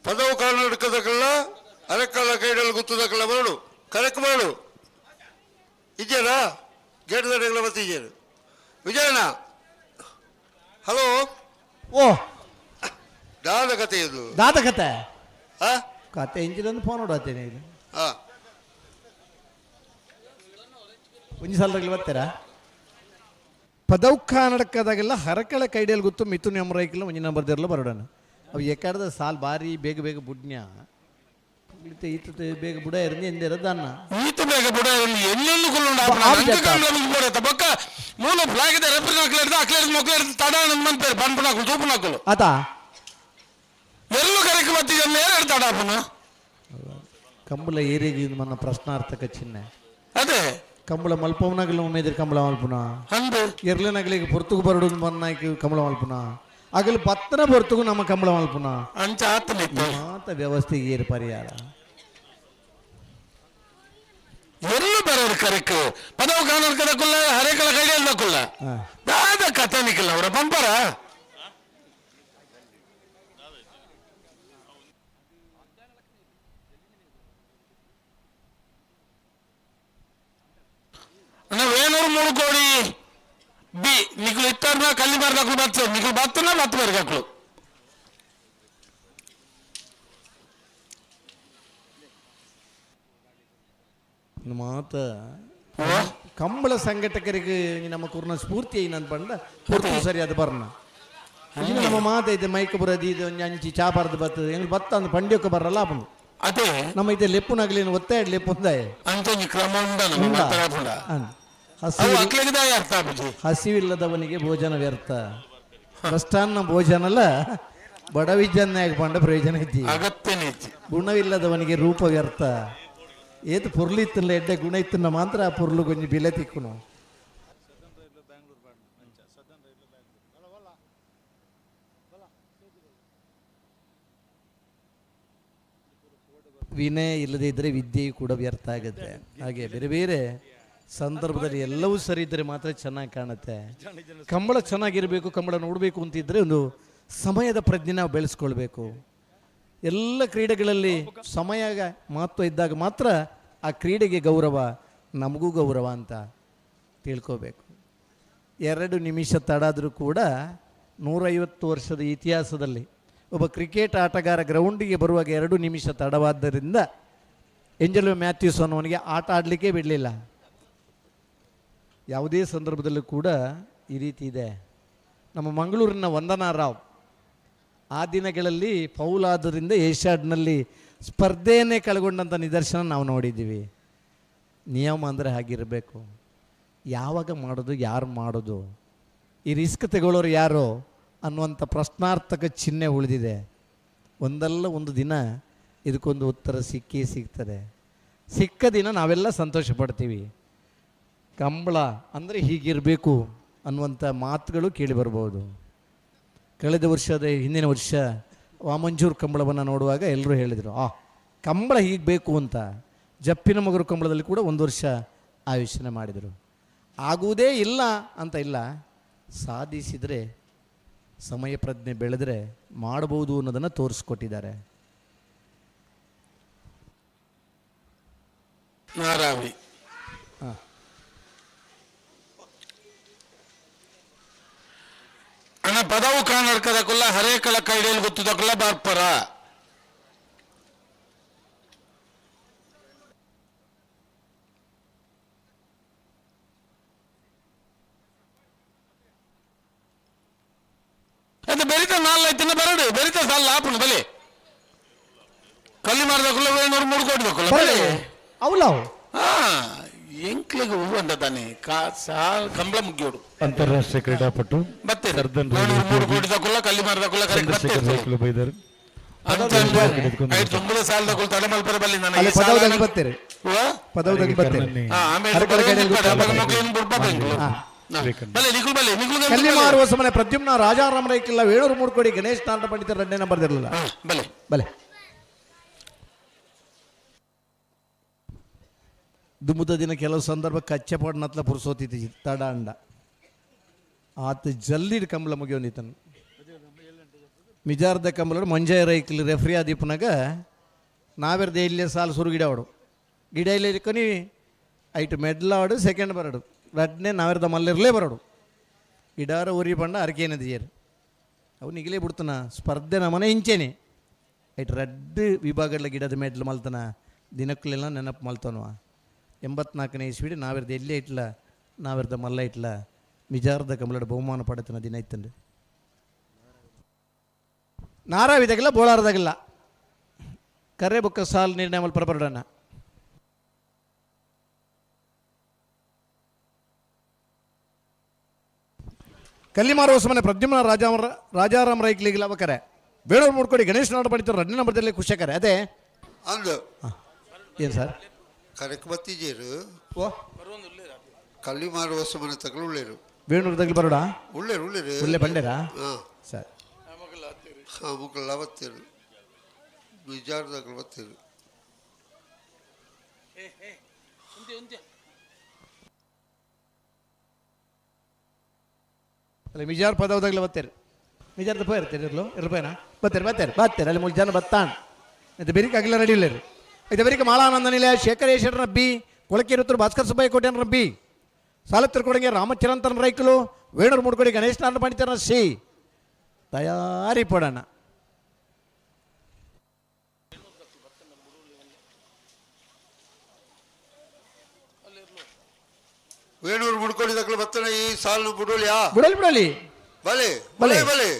Speaker 8: ಪದವು ಕರ್ನಾಟಕದಕ್ಕೆಲ್ಲ ಅರೆಕಾಲ ಕೈಡಲ್ಲಿ ಗುತ್ತದಕ್ಕೆಲ್ಲ ಬರಡು ಕರೆಕ್ಟ್ ಮಾಡು ಇದೆಯಾ ಗೇಟ್ ದಡೆಗಳ ಬರ್ತಿದ್ದೀರ ವಿಜಯಣ್ಣ. ಹಲೋ,
Speaker 16: ಓ
Speaker 8: ದಾದ ಕತೆ ಇದು.
Speaker 16: ದಾದ ಕತೆ ಕತೆ ಇಂಚಿದೊಂದು ಫೋನ್ ನೋಡತ್ತೇನೆ ಇದು. ಒಂಜಿ ಸಲದಾಗಲಿ ಬರ್ತೀರಾ? ಪದವು ಕರ್ನಾಟಕದಾಗೆಲ್ಲ ಹರಕಳ ಕೈಡಿಯಲ್ಲಿ ಗೊತ್ತು ಮಿಥುನ್ ಎಮ್ರೈಕಿಲ್ಲ ಒಂಜಿ ನಂಬರ್ ದೇರ್ಲ ಬರೋಡಣ. ಅವು ಎಕ್ಕಡದ ಸಾಲ್ ಬಾರಿ ಬೇಗ ಬೇಗ ಬುಡ್ನ್ಯ ಈತ ಬೇಗ ಬುಡ ಇರಂದು ಎಂದಿರೋದು ಅನ್ನ
Speaker 20: ಈತ ಬೇಗ ಬುಡ ಇರಂದು ಎಲ್ಲೆಲ್ಲೂ ಕುಲ್ಲುಂಡ ಬೊಕ್ಕ ಮೂಲ ಫ್ಲಾಗ್ ಇದೆ ರೆಫ್ರಿ ನಾಕ್ಲೇರ್ದು ಅಕ್ಲೇರ್ದು ಮೊಕ್ಲೇರ್ದು ತಡ ಮನ್ಪೇರು ಬನ್ಪುನಾಕುಲು ತೂಪುನಾಕುಲು
Speaker 16: ಆತ
Speaker 20: ಎಲ್ಲೂ ಕರೆಕ್ ಬತ್ತಿಗೆ ಎರಡು ತಡ ಆಪುನು.
Speaker 16: ಕಂಬಳ ಏರಿಗೆ మన ಪ್ರಶ್ನಾರ್ಥಕ ಚಿಹ್ನೆ.
Speaker 20: ಅದೇ
Speaker 16: ಕಂಬಳ ಮಲ್ಪವನಾಗಲ ಉಮೇದಿರ್ ಕಂಬಳ ಮಲ್ಪುನ ಎರ್ಲೆನಾಗಲಿಗೆ ಪೊರ್ತುಗು ಬರಡು ಮನ್ನಾಯ್ಕ ಕಂಬಳ ಮಲ್ಪುನ ಅಗಲು ಪತ್ತನ ಪೊರ್ತುಗು ನಮ್ಮ ಕಂಬಳ ಮಲ್ಪುನ
Speaker 20: ಅಂಚ ಆತನ
Speaker 16: ಮಾತ ವ್ಯವಸ್ಥೆಗೆ ಏರು ಪರಿಹಾರ.
Speaker 20: ಎಲ್ಲು ಬರೋರು ಕರೆಕ್ ಪದವು ಕಾನೂನು ಕದಕುಲ್ಲ ಹರೇಕಳ ಕೈಯಲ್ಲಿ ದಾದ ಕತೆ ನಿಕ್ಕಿಲ್ಲ ಅವರ ಪಂಪರ ವೇಣೂರು 3 ಕೋಡಿ ಬಿ ನಿಕ್ಲು ಇತ್ತಾರ್ನ ಕಲ್ಲಿ ಮಾರ್ದಕ್ಲು ಬತ್ತ ನಿಕ್ಲು ಬತ್ತನ ಬತ್ತು ಬರ್ಗಕ್ಲು
Speaker 16: ಮಾತ ಕಂಬಳ ಸಂಘಟಕರಿಗೆ ನಮ್ಮ ಕುರ್ನ ಸ್ಫೂರ್ತಿ ಏನಂತ ಪಂಡ ಪೂರ್ತಿ ಸರಿ ಅದು ಬರ್ನ ಇನ್ನು ನಮ್ಮ ಮಾತೈತೆ ಮೈಕ್ ಬರೋದು ಇದು ಅಂಚಿ ಚಾ ಬಾರ್ದು ಬರ್ತದೆ ಹೆಂಗ್ ಬತ್ತ ಅಂದ್ ಪಂಡ್ಯಕ್ಕೆ ಬರಲ್ಲ ಅಪ್ಪನು
Speaker 20: ಅದೇ
Speaker 16: ನಮ್ಮ ಇದೆ ಲೆಪ್ಪುನಾಗ್ಲಿ ಒತ್ತಾಯ ಲೆಪ್ಪುಂದಾಯ
Speaker 20: ಅಂಚೊಂಜಿ ಕ್ರಮ ಉಂಡ
Speaker 16: ಹಸಿವಿಲ್ಲದವನಿಗೆ ಭೋಜನ ವ್ಯರ್ಥ. ಭ್ರಷ್ಟಾನ್ನ ಭೋಜನಲ್ಲ ಬಡವಿಜನ್ಯಾಗ ಪಂಡ ಪ್ರಯೋಜನ ಐತಿ.
Speaker 20: ಅಗತ್ಯನೇ
Speaker 16: ಗುಣವಿಲ್ಲದವನಿಗೆ ರೂಪ ವ್ಯರ್ಥ. ಏತು ಪೊರ್ಲು ಇತ್ತಲ್ಲ ಎಡ್ಡೆ ಗುಣ ಇತ್ತನ್ನ ಮಾತ್ರ ಆ ಪೊರ್ಲು ಕೊಂಚ ಬಿಲೆ ತಿಕ್ಕುನು. ವಿನಯ ಇಲ್ಲದೇ ಇದ್ದರೆ ವಿದ್ಯೆಯು ಕೂಡ ವ್ಯರ್ಥ ಆಗುತ್ತೆ. ಹಾಗೆ ಬೇರೆ ಬೇರೆ ಸಂದರ್ಭದಲ್ಲಿ ಎಲ್ಲವೂ ಸರಿ ಇದ್ದರೆ ಮಾತ್ರ ಚೆನ್ನಾಗಿ ಕಾಣುತ್ತೆ. ಕಂಬಳ ಚೆನ್ನಾಗಿರಬೇಕು, ಕಂಬಳ ನೋಡಬೇಕು ಅಂತಿದ್ದರೆ ಒಂದು ಸಮಯದ ಪ್ರಜ್ಞೆ ನಾವು ಬೆಳೆಸ್ಕೊಳ್ಬೇಕು. ಎಲ್ಲ ಕ್ರೀಡೆಗಳಲ್ಲಿ ಸಮಯ ಮಹತ್ವ ಇದ್ದಾಗ ಮಾತ್ರ ಆ ಕ್ರೀಡೆಗೆ ಗೌರವ, ನಮಗೂ ಗೌರವ ಅಂತ ತಿಳ್ಕೋಬೇಕು. 2 ನಿಮಿಷ ತಡಾದರೂ ಕೂಡ 150 ವರ್ಷದ ಇತಿಹಾಸದಲ್ಲಿ ಒಬ್ಬ ಕ್ರಿಕೆಟ್ ಆಟಗಾರ ಗ್ರೌಂಡಿಗೆ ಬರುವಾಗ 2 ನಿಮಿಷ ತಡವಾದ್ದರಿಂದ ಎಂಜಲೋ ಮ್ಯಾಥ್ಯೂಸ್ ಅನ್ನೋನಿಗೆ ಆಟ ಆಡಲಿಕ್ಕೆ ಬಿಡಲಿಲ್ಲ. ಯಾವುದೇ ಸಂದರ್ಭದಲ್ಲೂ ಕೂಡ ಈ ರೀತಿ ಇದೆ. ನಮ್ಮ ಮಂಗಳೂರಿನ ವಂದನಾ ರಾವ್ ಆ ದಿನಗಳಲ್ಲಿ ಫೌಲ್ ಆದ್ದರಿಂದ ಏಷ್ಯಾಡ್ನಲ್ಲಿ ಸ್ಪರ್ಧೆಯನ್ನೇ ಕಳೆಗೊಂಡಂಥ ನಿದರ್ಶನ ನಾವು ನೋಡಿದ್ದೀವಿ. ನಿಯಮ ಅಂದರೆ ಹಾಗಿರಬೇಕು. ಯಾವಾಗ ಮಾಡೋದು, ಯಾರು ಮಾಡೋದು, ಈ ರಿಸ್ಕ್ ತಗೊಳ್ಳೋರು ಯಾರು ಅನ್ನುವಂಥ ಪ್ರಶ್ನಾರ್ಥಕ ಚಿಹ್ನೆ ಉಳಿದಿದೆ. ಒಂದಲ್ಲ ಒಂದು ದಿನ ಇದಕ್ಕೊಂದು ಉತ್ತರ ಸಿಕ್ಕೇ ಸಿಗ್ತದೆ. ಸಿಕ್ಕ ದಿನ ನಾವೆಲ್ಲ ಸಂತೋಷ ಪಡ್ತೀವಿ. ಕಂಬಳ ಅಂದರೆ ಹೀಗಿರಬೇಕು ಅನ್ನುವಂಥ ಮಾತುಗಳು ಕೇಳಿ ಬರ್ಬೋದು. ಕಳೆದ ವರ್ಷದ ಹಿಂದಿನ ವರ್ಷ ವಾಮಂಜೂರು ಕಂಬಳವನ್ನು ನೋಡುವಾಗ ಎಲ್ಲರೂ ಹೇಳಿದರು, ಕಂಬಳ ಹೀಗೆ ಬೇಕು ಅಂತ. ಜಪ್ಪಿನ ಮಗರು ಕಂಬಳದಲ್ಲಿ ಕೂಡ ಒಂದು ವರ್ಷ ಆಯೋಜನೆ ಮಾಡಿದರು. ಆಗುವುದೇ ಇಲ್ಲ ಅಂತ ಇಲ್ಲ, ಸಾಧಿಸಿದರೆ, ಸಮಯ ಪ್ರಜ್ಞೆ ಬೆಳೆದರೆ ಮಾಡ್ಬೋದು ಅನ್ನೋದನ್ನು ತೋರಿಸ್ಕೊಟ್ಟಿದ್ದಾರೆ.
Speaker 20: ನಾರಾವಿ ಅಣ್ಣ ಪದವು ಕಾಣರ್ಕದಕ್ಕಲ್ಲ ಹರೇಕಳ ಕೈಡಿಯಲ್ಲಿ ಗೊತ್ತದಕ್ಕಲ್ಲ ಬಾರ್ಪರ ಅದು ಬೆರಿತ ನಾಲ್ಕು ಬರಡು ಬೆರಿತ ಸಾಲ ಆಪಣ ಬಲೆ ಕಲ್ಲಿ ಮಾರದಕ್ಕಲ್ಲ 700 3 ಕೋಟಿ ದಕ್ಕಲ್ಲ ಬಲೆ
Speaker 16: ಅವಲಾವು
Speaker 20: ಹಾ ಎಂಕ್ಲಿಗೆ ಹೂವು ಅಂತ ತಾನೆ ಸಾಲ್ ಕಂಬಳ ಮುಗಿಯೋಡು.
Speaker 9: ಅಂತಾರಾಷ್ಟ್ರೀಯ ಕ್ರೀಡಾಪಟು ಸರ್ದನ್
Speaker 20: 3 ಕೋಟಿ ದಕ್ಕಲ್ಲ ಕಲ್ಲಿ ಮಾರದಕ್ಕಲ್ಲ ಕರೆಕ್ಟ್
Speaker 9: ಚಂದ್ರಶೇಖರ್ ರೈಕುಲು ಬೈದರು.
Speaker 16: ಕಲ್ಲಿ ಮಾರುವ ಸಮಯ ಪ್ರದ್ಯುಮ್ನ ರಾಜಾರಾಮ ರೈಕಿಲ್ಲ 700 3 ಕೋಡಿ ಗಣೇಶ್ ನಾರಾಯಣ ಪಂಡಿತರ 2ನೇ ನಂಬರ್ ಇರಲಿಲ್ಲ.
Speaker 20: ಬಲೆ
Speaker 16: ಬಲೆ ದುಮ್ಮುದ ದಿನ ಕೆಲವು ಸಂದರ್ಭ ಕಚ್ಚೆಪಾಡ್ನತ್ಲ ಪುರ್ಸೋತಿತ್ತು ತಡ ಅಂಡ ಆತ ಜಲ್ದಿ ಕಂಬಳ ಮುಗಿಯೋನಿತನು ಮಿಜಾರ್ದ ಕಂಬಳ ಮಂಜಾಯ ರೈಕಲ್ ರೆಫ್ರಿ ಆದಿಪ್ಪನಾಗ ನಾವೆರ್ದ ಇಲ್ಲೇ ಸಾಲು ಸುರು ಗಿಡ ಅವಡು ಗಿಡ ಇಲ್ಲೇ ಇಟ್కొని ಐಟು ಮೆಡ್ಲ ಆಡು ಸೆಕೆಂಡ್ ಬರಡು ರಡ್ನೇ ನಾವೆರ್ದ ಮಲ್ಲಿರಲೇ ಬರಡು ಗಿಡಾರ ಊರಿ ಪಂಡ ಅರಕೇನದಿಯರು ಅವು ನಿಗಲೇ ಬಿಡ್ತಾನ ಸ್ಪರ್ಧೆ ನಮ್ಮನೆ ಇಂಚೇನೆ ಐಟ್ ರಡ್ಡು ವಿಭಾಗಗಳ ಗಿಡದ ಮೆಡ್ಲು ಮಲ್ತನ ದಿನಕ್ಕಲೆಲ್ಲ ನೆನಪು ಮಲ್ತನವ 84ನೇ ಇಸ್ವಿಡ್ ನಾವೆರ್ದ ಎಲ್ಲೇ ಇಟ್ಲ ನಾವೆರ್ದ ಮಲ್ಲ ಇಟ್ಲ ಮಿಜಾರ್ದ ಕಂಬಳದ ಬಹುಮಾನ ಪಡೆತನ ದಿನ ಇತ್ತಂಡು ನಾರಾವಿದಾಗಿಲ್ಲ ಬೋಳಾರದಾಗಿಲ್ಲ ಕರೆ ಬೊಕ್ಕ ಸಾಲ್ ನಿರ್ಣಯ ಮಲ್ಪ ಬರಡಣ್ಣ. ಕಲ್ಲಿಮಾರುವ ಸಮನೆ ಪ್ರದ್ಯುಮ್ನ ರಾಜಾರಾಮ್ ರೈಕ್ಲಿಗಿಲ್ಲ ಅವಕರೆ ಬೇಡೂರು ಮೂಡ್ಕೊಡಿ ಗಣೇಶ್ ನಾಡ ಪಡಿತಾರೆ 2ನೇ ನಂಬರ್ದಲ್ಲಿ ಖುಷಿಕರೆ ಅದೇ
Speaker 21: ಅಂದು
Speaker 16: ಏನು ಸರ್
Speaker 21: ಕರೆಕ್ ಬತ್ತಿಜೇರು ಕಲ್ಲಿ ಮಾರುವ ಸಮನೆ ತಗಲು ಉಳ್ಳೇರು
Speaker 16: ಬೇಣೂರು ತಗಲು ಬರೋಡ
Speaker 21: ಉಳ್ಳೇರು ಉಳ್ಳೇರು
Speaker 16: ಉಳ್ಳೆ ಬಂಡೇರಾ ಸರ್
Speaker 21: ಹಾಂ ಮುಕ್ಕಳ ಬತ್ತೀರು ಬಿಜಾರ್ದಾಗಲು ಬತ್ತೀರು.
Speaker 16: ಅಲ್ಲ ಮಿಜಾರ್ ಪದವದಾಗಲೇ ಬತ್ತೇರು. ಮಿಜಾರ್ದ ಪೋಯಿರ್ತೀರಿ ಇರ್ಲು ಇರ್ಲು ಪೋಯನ ಬತ್ತೇರು ಬತ್ತೇರು ಬತ್ತೇರು ಅಲ್ಲಿ ಮೂರು ಜನ ಬತ್ತಾನ್ ಇದು ಬೆರಿಕೆ ಅಗಲ ರೆಡಿ ಇಲ್ಲ ರೀ. ಇದು ಬೆರಿಕೆ ಮಾಳಾನಂದ ನಿಲಯ ಶೇಖರೇಶ್ವರನ ಬಿ ಕೊಳಕೇರುತ್ತರು ಭಾಸ್ಕರ್ ಸುಬ್ಬಯ್ಯ ಕೋಟೆಯನ್ನ ಬಿ ಸಾಲತ್ತಿರ ಕೊಡಂಗೆ ರಾಮಚರಂತನ ರೈಕಲು ವೇಣೂರು ಮುಡ್ಕೊಡಿ ಗಣೇಶ್ ನಾರಾಯಣ ಪಂಡಿತರನ ಸಿ ತಯಾರಿ ಪಡೋಣ.
Speaker 21: ವೇಣೂರು ಮುಡ್ಕೊಡಿ ದಕ್ಕಲು ಬತ್ತನ ಈ ಸಾಲು ಬುಡೋಲಿಯಾ?
Speaker 16: ಬುಡಲಿ ಬುಡಲಿ.
Speaker 21: ಬಲೆ
Speaker 16: ಬಲೆ.
Speaker 21: ಬಲೆ ಬಲೆ.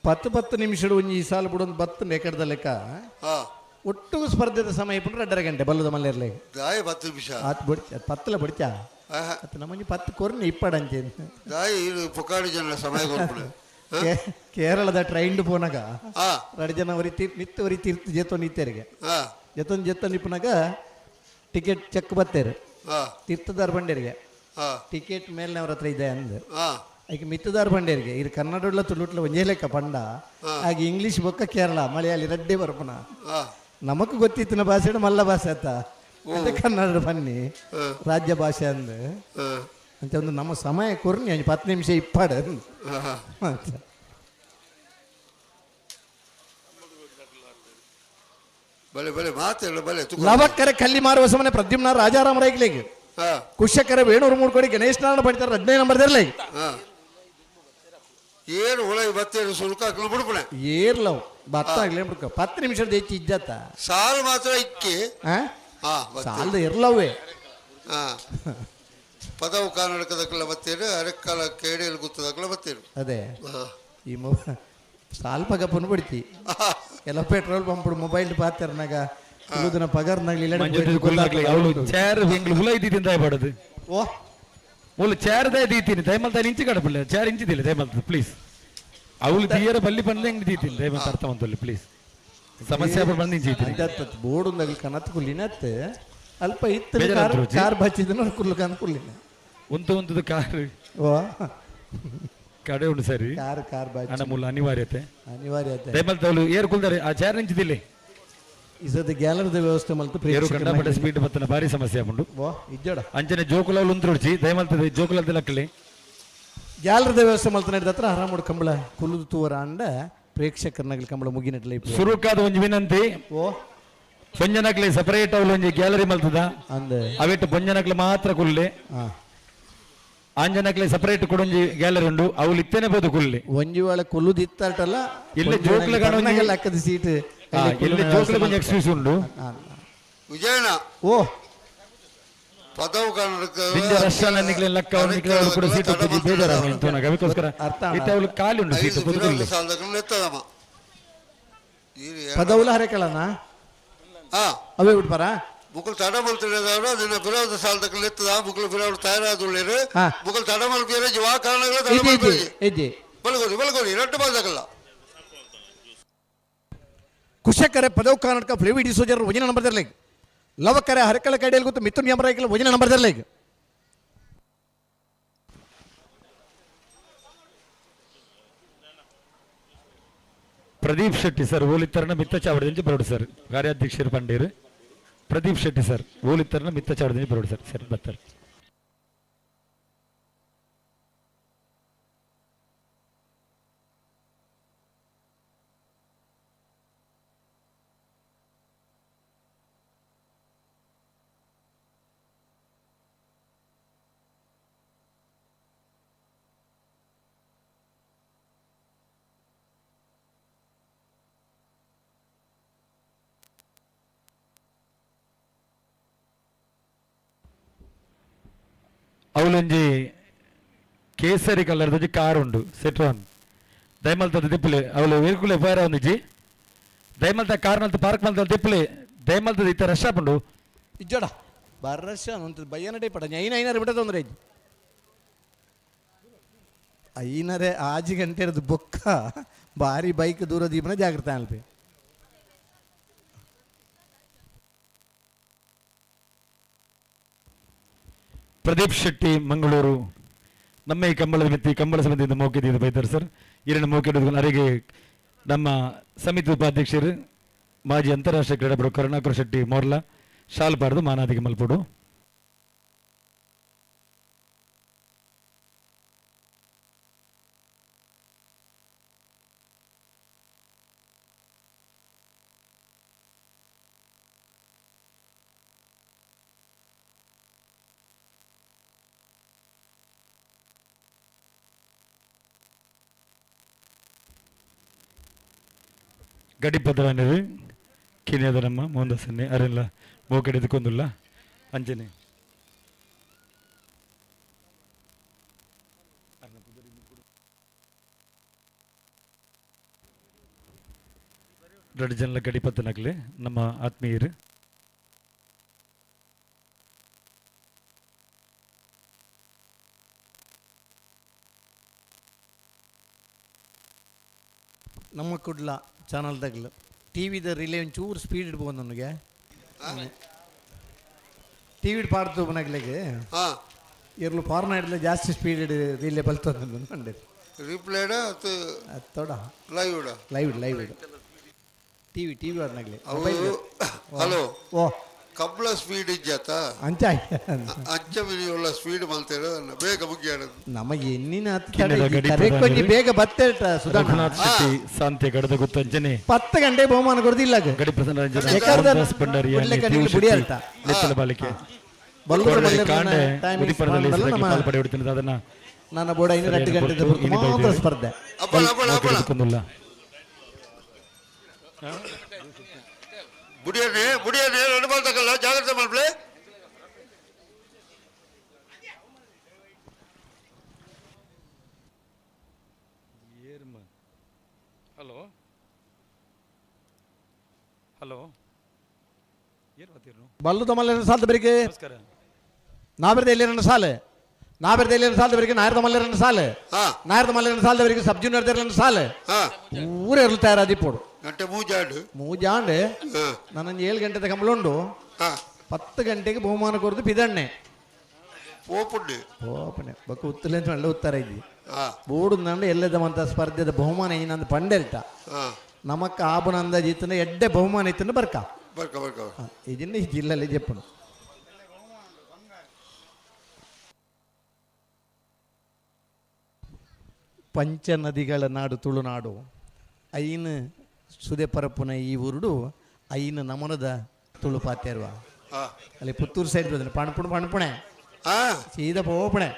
Speaker 16: ಪತ್ತು ಪತ್ತು ನಿಮಿಷಡು ಒಂಜಿ ಈ ಸಾಲು ಬುಡೊಂದು ಬತ್ತು ನೆಕಡ್ದ ಲೆಕ್ಕ. ಒಟ್ಟು ಸ್ಪರ್ಧೆದ ಸಮಯ ಪುಂಡ್ರೆ 2.5 ಗಂಟೆ ಬಲ್ಲದ ಮಲ್ಲೇರ್ಲೆ.
Speaker 21: ದಾಯ 10 ನಿಮಿಷ.
Speaker 16: ಆತ್ ಬುಡ್ಚ ಪತ್ತಲ ಬುಡ್ಚ. ಅತ್ ನಮ್ಮಂಜಿ ಪತ್ತು ಕೊರ್ನಿ ಇಪ್ಪಡಂಚೆ.
Speaker 21: ದಾಯ ಇದು ಪುಕಾಡಿ ಜನ ಸಮಯ ಕೊರ್ಪುಡು.
Speaker 16: ಕೇರಳದ ಟ್ರೈನ್ ಪೋನಾಗ ಎರಡು ಜನ ಒರಿ ತೀರ್ ಮಿತ್ತು ಒರಿ ತೀರ್ಥ ಜೇತೊಂದು ಇತ್ತೇರಿಗೆ. ಜೇತೊಂದು ಜೇತೊಂದು ಇಪ್ಪನಾಗ ಟಿಕೆಟ್ ಚೆಕ್ ಬತ್ತೇರು. ತೀರ್ಥದಾರ್ ಬಂಡೇರಿಗೆ ಟಿಕೆಟ್ ಮೇಲೆ ಅವ್ರ ಹತ್ರ ಇದೆ ಅಂದ್. ಈಗ ಮಿತ್ತದಾರ್ ಬಂಡೇರಿಗೆ ಇದು ಕನ್ನಡ ತುಳುಟ್ಲ ಒಂದೇ ಲೆಕ್ಕ ಪಂಡ. ಹಾಗೆ ಇಂಗ್ಲೀಷ್ ಬೊಕ್ಕ ಕೇರಳ ಮಲಯಾಳಿ ರಡ್ಡೆ ಬರ್ಪುನ. ನಮಕ್ ಗೊತ್ತಿತ್ತಿನ ಭಾಷೆ ಮಲ್ಲ ಭಾಷೆ ಆತ ಮತ್ತೆ ಕನ್ನಡ ಬನ್ನಿ ರಾಜ್ಯ ಭಾಷೆ ಅಂದ್ ಅಂತ ಒಂದು ನಮ್ಮ ಸಮಯ ಕೊರ್ನಿ ಒಂಜಿ 10 ನಿಮಿಷ ಇಪ್ಪಾಡು.
Speaker 21: ಬಲೆ ಬಲೆ ಮಾತೆಲ್ಲ ಬಲೆ.
Speaker 16: ಲವಕ್ಕರೆ ಕಲ್ಲಿ ಮಾರುವ ಸಮನೆ ಪ್ರದ್ಯುಮ್ನ ರಾಜಾರಾಮ ರೈಕ್ಲೆಗ್. ಕುಶಕರೆ ವೇಣೂರು ಮೂಡ್ಕೊಡಿ ಗಣೇಶ್ ನಾರಾಯಣ ಪಡಿತಾರೆ 2ನೇ ನಂಬರ್ ದರ್ಲೆ.
Speaker 21: ಏನು ಹುಳ ಬತ್ತೇನು ಸುಲ್ಕ ಹಾಕಲು ಬಿಡ್ಪುಣೆ.
Speaker 16: ಏರ್ಲವ್ ಭತ್ತ ಆಗ್ಲೇ ಬಿಡ್ಕ 10 ನಿಮಿಷದ ಹೆಚ್ಚು ಇಜ್ಜತ್ತ.
Speaker 21: ಸಾಲು ಮಾತ್ರ ಇಕ್ಕಿ.
Speaker 16: ಸಾಲದ ಇರ್ಲವೇ.
Speaker 21: ಪದವು ಕರ್ನಾಟಕದಕ್ಕೆಲ್ಲ ಬತ್ತೇರು ಅರೆಕಾಲ ಕೇಡಿಯಲ್ಲಿ ಗುತ್ತದಕ್ಕೆಲ್ಲ ಬತ್ತೇರು.
Speaker 16: ಅದೇ ಈ ಸಾಲ್ ಪಗ ಪುನ್ ಬಿಡ್ತಿ ಎಲ್ಲ ಪೆಟ್ರೋಲ್ ಪಂಪ್ ಮೊಬೈಲ್ ಪಾತೆರ್ನಾಗ ಕುಲುದನ ಪಗರ್ನಾಗ್ಲಿ
Speaker 9: ಅವಳು ಚೇರ್ ಎಂಗ್ಲು ಹುಲ ಇದ್ದಿದ್ದು ದಯಪಾಡದು.
Speaker 16: ಓ
Speaker 9: ಮೂಲ ಚೇರ್ ದಯ ದೀತೀನಿ ದಯಮಲ್ತ ಇಂಚಿ ಕಡಪಲ್ಲ ಚೇರ್ ಇಂಚಿದಿಲ್ಲ ದಯಮಲ್ತ ಪ್ಲೀಸ್. ಅವಳು ತೀಯರ ಬಲ್ಲಿ ಬಂದು ಹೆಂಗ್ ದೀತೀನಿ ದಯಮಲ್ತ ಅರ್ಥ ಮಂತಲ್ಲಿ ಪ್ಲೀಸ್. ಸಮಸ್ಯೆ ಬಂದು ಇಂಚಿ
Speaker 16: ಬೋರ್ಡ್ ಒಂದಾಗಲಿ ಕನತ್ ಕುಲ್ಲಿನತ್ ಅಲ್ಪ ಇತ್ತು ಕಾರ್ ಬಚ್ಚಿದ ಕುಲ್ಲು ಕನ್ ಕುಲ್ಲಿನ
Speaker 9: ಉಂತು ಉಂತದ ಕಾರ್
Speaker 16: ಓ
Speaker 9: ಕಡೆ ಉಂಟು ಸರಿ
Speaker 16: ಕಾರ್ ಕಾರ್ ಬಾಚಿ
Speaker 9: ಅಣ್ಣ ಮೂಲ ಅನಿವಾರ್ಯತೆ
Speaker 16: ಅನಿವಾರ್ಯತೆ
Speaker 9: ದಯಮಲ್ತ ಅವಳು ಏರ್ ಕುಲ್ದಾರೆ ಆ ಚೇರ್ ನಿಂಚಿದಿಲ್ಲ.
Speaker 16: ಇಸದ ಗ್ಯಾಲರಿದ ವ್ಯವಸ್ಥೆ ಮಲ್ತು
Speaker 9: ಏರು ಕಂಡಪಟ್ಟೆ ಸ್ಪೀಡ್ ಬತ್ತನ ಭಾರಿ ಸಮಸ್ಯೆ ಆಪುಂಡು.
Speaker 16: ಓ ಇಜ್ಜಡ
Speaker 9: ಅಂಚನೆ ಜೋಕುಲ ಉಂತ್ರುಡ್ಚಿ ದಯಮಲ್ತದೆ ಜೋಕುಲದ ಲಕ್ಕಲಿ
Speaker 16: ಗ್ಯಾಲರಿದ ವ್ಯವಸ್ಥೆ ಮಲ್ತು ನಡೆದ ಹತ್ರ ಆರಾಮುಡು ಕಂಬಳ ಕುಲ್ಲುದು ತೂವರ ಅಂಡ ಪ್ರೇಕ್ಷಕರನಗಲಿ ಕಂಬಳ ಮುಗಿನಟ್ಲೆ
Speaker 9: ಸುರುಕಾದ ಒಂಜಿ ವಿನಂತಿ.
Speaker 16: ಓ
Speaker 9: ಪೊಂಜನಕ್ಲೆ ಸಪರೇಟ್ ಅವಳು ಒಂಜಿ ಗ್ಯಾಲರಿ ಮಲ್ತದ
Speaker 16: ಅಂದೆ
Speaker 9: ಅವೆಟ್ಟು ಪೊಂಜನಕ್ಲೆ ಮಾತ್ರ ಕುಲ್ಲೆ ಆಂಜನಕ್ಲೆ ಸಪರೇಟ್ ಕೊಡೊಂಜಿ ಗ್ಯಾಲರಿ ಉಂಡು ಅವಳು ಇತ್ತೇನೆ ಬೋದು ಕುಲ್ಲೆ
Speaker 16: ಒಂಜಿ ವೇಳೆ ಕುಲ್ಲುದು ಇತ್ತಾಟಲ್ಲ
Speaker 9: ಇಲ್ಲ ಜೋಕ್ಲೆ ಕಾಣೋ
Speaker 16: ಲಕ್ಕದ ಸೀಟ್
Speaker 9: ಇಲ್ಲಿ ಜೋಕ್ಲೆ ಒಂಜಿ ಎಕ್ಸ್ಕ್ಯೂಸ್ ಉಂಡು.
Speaker 21: ವಿಜಯಣ್ಣ
Speaker 16: ಓ
Speaker 21: ಪದವು ಕರ್ನಾಟಕ
Speaker 9: ದಿಂಜ ರಷ್ಯಾನ ನಿಕ್ಲೆ ಲಕ್ಕ ಅವ್ರು ನಿಕ್ಲೆ ಅವಳು ಕೂಡ ಸೀಟ್ ಉಪ್ಪುಜಿ ಬೇಜಾರಾಗ ತೋನಾಗ ಅದಕ್ಕೋಸ್ಕರ ಇತ್ತೆ ಅವಳು ಖಾಲಿ ಉಂಡು ಸೀಟ್ ಕುದುಕುಲ್ಲೆ.
Speaker 16: ಪದವುಲ ಹರೆಕಳನ ಅವೇ ಬಿಡ್ಪಾರ
Speaker 21: ಮುಕುಲ್ ತಡ ಮಲ್ತಿರೋದವರು ಅದನ್ನ ಬಿರೋದ ಸಾಲದಕ್ಕೆ ಎತ್ತದ ಮುಕುಲ್ ಬಿರೋರು ತಯಾರಾದುಳ್ಳೇರು ಮುಕುಲ್ ತಡ ಮಲ್ಪಿಯರೆ ಜವಾ ಕಾರಣಗಳು ತಡ ಮಲ್ಪಿಯರೆ
Speaker 16: ಇಜ್ಜಿ
Speaker 21: ಬಲಗೋರಿ ಬಲಗೋರಿ ರಟ್ಟು ಬಾಲ್ದಕಲ್ಲ.
Speaker 16: ಕುಶಕರೆ ಪದವು ಕರ್ನಾಟಕ ಫ್ಲೇವಿ ಡಿಸೋಜರ್ ಒಂಜಿನ ನಂಬರ್ ದರ್ಲೆಗ್. ಲವಕರೆ ಹರಕಳ ಕಡೆಯಲ್ಲಿ ಗೊತ್ತು ಮಿಥುನ್ ಯಮರಾಯ್ಕಲ್ ಒಂಜಿನ ನಂಬರ್ ದರ್ಲೆಗ್.
Speaker 9: ಪ್ರದೀಪ್ ಶೆಟ್ಟಿ ಸರ್ ಓಲಿತ್ತರನ ಮಿತ್ತ ಚಾವಡದಿಂಚ ಬರೋಡು ಸರ್ ಕಾರ್ಯಾಧ್ಯಕ್ಷರು ಪಂಡೇರು ಪ್ರದೀಪ್ ಶೆಟ್ಟಿ ಸರ್ ಓಲಿತ್ತರನ ಮಿತ್ತ ಚಾವಡದಿಂಚ ಬರೋಡು ಸರ್ ಸರ್ ಬರ್ತಾರೆ. ಅವಳೊಂಜಿ ಕೇಸರಿ ಕಲರ್ದೊಂಜಿ ಕಾರ್ ಉಂಡು ಸೆಟ್ರಾನ್ ದಯಮಲ್ತದ ದಿಪ್ಪಲೆ ಅವಳು ವೆಹಿಕಲ್ ಫೈರ್ ಒಂದಿಜ್ಜಿ ದಯಮಲ್ತ ಕಾರ್ ಮಲ್ತ ಪಾರ್ಕ್ ಮಲ್ತ ದಿಪ್ಪಲೆ ದಯಮಲ್ತದ ಇತ್ತ ರಶ್ ಆಪುಂಡು.
Speaker 16: ಇಜ್ಜಡ ಬರ್ರಶ ಅಂತ ಬಯ್ಯನಡೆ ಪಡ ಐನ ಐನರ ಬಿಟ್ಟ ತೊಂದರೆ ಇಜ್ಜಿ ಐನರೆ ಆಜಿ ಗಂಟೆ ಇರೋದು ಬೊಕ್ಕ ಭಾರಿ ಬೈಕ್ ದೂರ ದೀಪನ ಜಾಗೃತ ಅಲ್ಪಿ.
Speaker 9: ಪ್ರದೀಪ್ ಶೆಟ್ಟಿ ಮಂಗಳೂರು ನಮ್ಮ ಈ ಕಂಬಳದ ಮಿತ್ತಿ ಕಂಬಳ ಸಮಿತಿಯಿಂದ ಮೌಖಿದ ಬೈತಾರೆ ಸರ್. ಈರಣ್ಣ ಮೌಖಿ ಅರಿಗೆ ನಮ್ಮ ಸಮಿತಿ ಉಪಾಧ್ಯಕ್ಷರು ಮಾಜಿ ಅಂತಾರಾಷ್ಟ್ರೀಯ ಕ್ರೀಡಾಪಟು ಕರುಣಾಕರ್ ಶೆಟ್ಟಿ ಮೋರ್ಲಾ ಶಾಲ್ ಪಾಡ್ದು ಮಾನಾದಿಗೆ ಮಲ್ಪೊಡು. ಗಡಿಪದರಾನಿರು ಕಿನ್ಯದ ನಮ್ಮ ಮೋಹನ್ದಾಸನ್ನೇ ಅರೆಲ್ಲ ಮೋಕೆಡೆದುಕೊಂದುಲ್ಲ ಅಂಜನೆ ದೊಡ್ಡ ಜನಲ ಗಡಿಪತ್ತನಾಗಲಿ ನಮ್ಮ ಆತ್ಮೀಯರು.
Speaker 16: ನಮ್ಮ ಕುಡ್ಲ ಚಾನಲ್ದಾಗಲು ಟಿ ವಿದ ರಿಲೇ ಒಂಚೂರು ಸ್ಪೀಡ್ ಇಡ್ಬೋದು ನನಗೆ. ಟಿ ವಿ ಪಾಡ್ತು ಮನಗ್ಲಿಗೆ ಇರ್ಲು ಫಾರ್ನ್ ಹಿಡ್ಲೆ ಜಾಸ್ತಿ ಸ್ಪೀಡ್ ಇಡ್ ರಿಲೇ ಬಲ್ತದ ಅಂದೆ.
Speaker 21: ರಿಪ್ಲೇಡ
Speaker 16: ತೋಡ
Speaker 21: live
Speaker 16: live live TV TV ಆಡ್ನಾಗ್ಲಿ.
Speaker 21: ಹಲೋ
Speaker 16: ಓ
Speaker 21: ಕಬ್ಳ ಸ್ಪೀಡ್ ಇಜ್ಜಾತ
Speaker 16: ಅಂಚ
Speaker 21: ಅಂಚ ಮಿನಿಯುಳ್ಳ ಸ್ಪೀಡ್ ಮಲ್ತೇರು ಬೇಗ ಮುಗಿಯಾಡದು.
Speaker 16: ನಮಗೆ ಎನ್ನಿನ ಕೊಂಚ ಬೇಗ ಬತ್ತೇಟ
Speaker 9: ರಘುನಾಥ್ ಶೆಟ್ಟಿ ಸಾಂತೆ ಗಡದ ಗುತ್ತಂಜನೆ
Speaker 16: 10 ಗಂಟೆ ಬಹುಮಾನ ಕೊಡ್ದಿಲ್ಲ
Speaker 9: ಗಡಿ ಪ್ರಸನ್ನ ಬಾಲಿಕೆ ಅದನ್ನ
Speaker 16: ನನ್ನ ಬೋರ್ಡ್ 5 ಗಂಟೆ ಮಾತ್ರ ಸ್ಪರ್ಧೆ
Speaker 21: ಬುಡಿಯನ್ನೇ ಬುಡಿಯನ್ನೇ ಎರಡು ಬಾಲ್ ತಗಲ್ಲ ಜಾಗ್ರತೆ ಮಾಡ್ಲಿ.
Speaker 19: ಹಲೋ ಹಲೋ
Speaker 16: ಬಲ್ಲು ತಮ್ಮಲ್ಲಿ ಸಾಲದ ಬೆರಿಕೆ ನಾಬೆರ್ದ ಎಲ್ಲಿ ಸಾಲು ನಾಬೆರ್ದ ಎಲ್ಲಿ ಸಾಲದ ಬೆರಿಕೆ ನಾಯರ್ದ ಮಲ್ಲೆರನ್ನು ಸಾಲು ನಾಯರ್ದ ಮಲ್ಲೆರನ್ನು ಸಾಲದ ಬೆರಿಕೆ ಸಬ್ ಜೂನಿಯರ್ ಸಾಲು ಊರೇ ಇರಲು ತಯಾರಾದಿಪ್ಪೋಡು
Speaker 21: ಗಂಟೆ ಮೂಜಾಂಡು
Speaker 16: ಮೂಜಾಂಡು ನನ್ನ 7 ಗಂಟೆದ ಕಂಬಳ ಉಂಡು 10 ಗಂಟೆಗೆ ಬಹುಮಾನ ಕೊರದು ಪಿದಣ್ಣೆ
Speaker 21: ಪೋಪುಂಡು
Speaker 16: ಪೋಪನೆ ಬೊಕ್ಕ ಉತ್ತಲೆ ಮಲ್ಲ ಉತ್ತರ ಇದ್ದಿ ಬೋಡು ನಂಡು ಎಲ್ಲದವಂತ ಸ್ಪರ್ಧೆದ ಬಹುಮಾನ ಏನಂದು ಪಂಡೆಲ್ಟ ನಮಕ್ಕ ಆಬುನ ಅಂದಾಜು ಇತ್ತಂದ್ರೆ ಎಡ್ಡೆ ಬಹುಮಾನ ಇತ್ತಂದ್ರೆ ಬರ್ಕ
Speaker 21: ಬರ್ಕ ಬರ್ಕ
Speaker 16: ಇದನ್ನ ಈ ಜಿಲ್ಲೆಯಲ್ಲಿ ಜೆಪ್ಪನು. ಪಂಚ ನದಿಗಳ ನಾಡು ತುಳುನಾಡು ಐನು ಸುದೆ ಪರಪ್ಪುನ ಈ ಊರುಡು ಐನು ನಮನದ ತುಳು ಪಾತ್ಯರ್ವ ಅಲ್ಲಿ ಪುತ್ತೂರು ಸೈಡ್ ಬಂದ್ರೆ ಪಣಪುಣ ಪಣಪುಣೆ ಸೀದಾ ಪೋಪಣೆ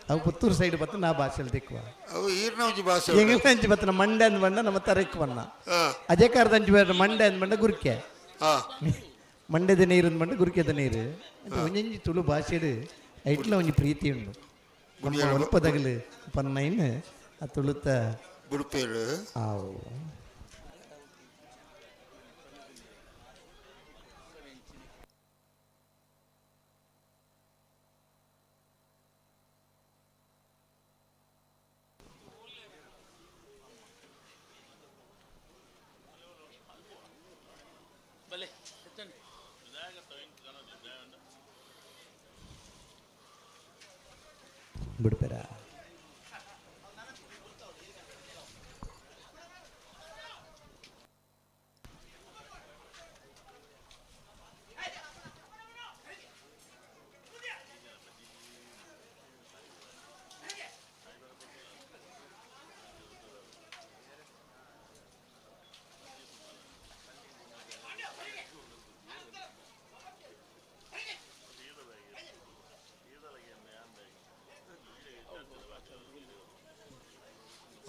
Speaker 16: ಅವು ಪುತ್ತೂರು ಸೈಡ್ ಬತ್ತ ನಾ ಭಾಷೆಯಲ್ಲಿ ತಿಕ್ಕುವ
Speaker 21: ಅವು ಈರ್ನಂಜಿ ಭಾಷೆ
Speaker 16: ಎಂಗ್ಲಂಜಿ ಬತ್ತನ ಮಂಡೆ ಅಂದ್ ಬಂಡ ನಮ್ಮ ತರೆಕ್ವನ್ನ ಅಜೇಕಾರದ ಅಂಜಿ ಬೇರೆ ಮಂಡೆ ಅಂದ್ ಬಂಡ ಗುರ್ಕೆ ಮಂಡ್ಯದ ನೀರು ಅಂದ್ ಬಂಡ ಗುರ್ಕೆದ ನೀರು ಒಂಜೊಂಜಿ ತುಳು ಭಾಷೆಡು ಐಟ್ಲ ಒಂಜಿ ಪ್ರೀತಿ ಉಂಡು ನಮ್ಮ ಒಲ್ಪದಗಲು ಪನ್ನೈನ್ ಆ ತುಳುತ
Speaker 21: ಬುಡುಪೇರು
Speaker 16: ಆವು ಬಿಡ್ಬೇಡ.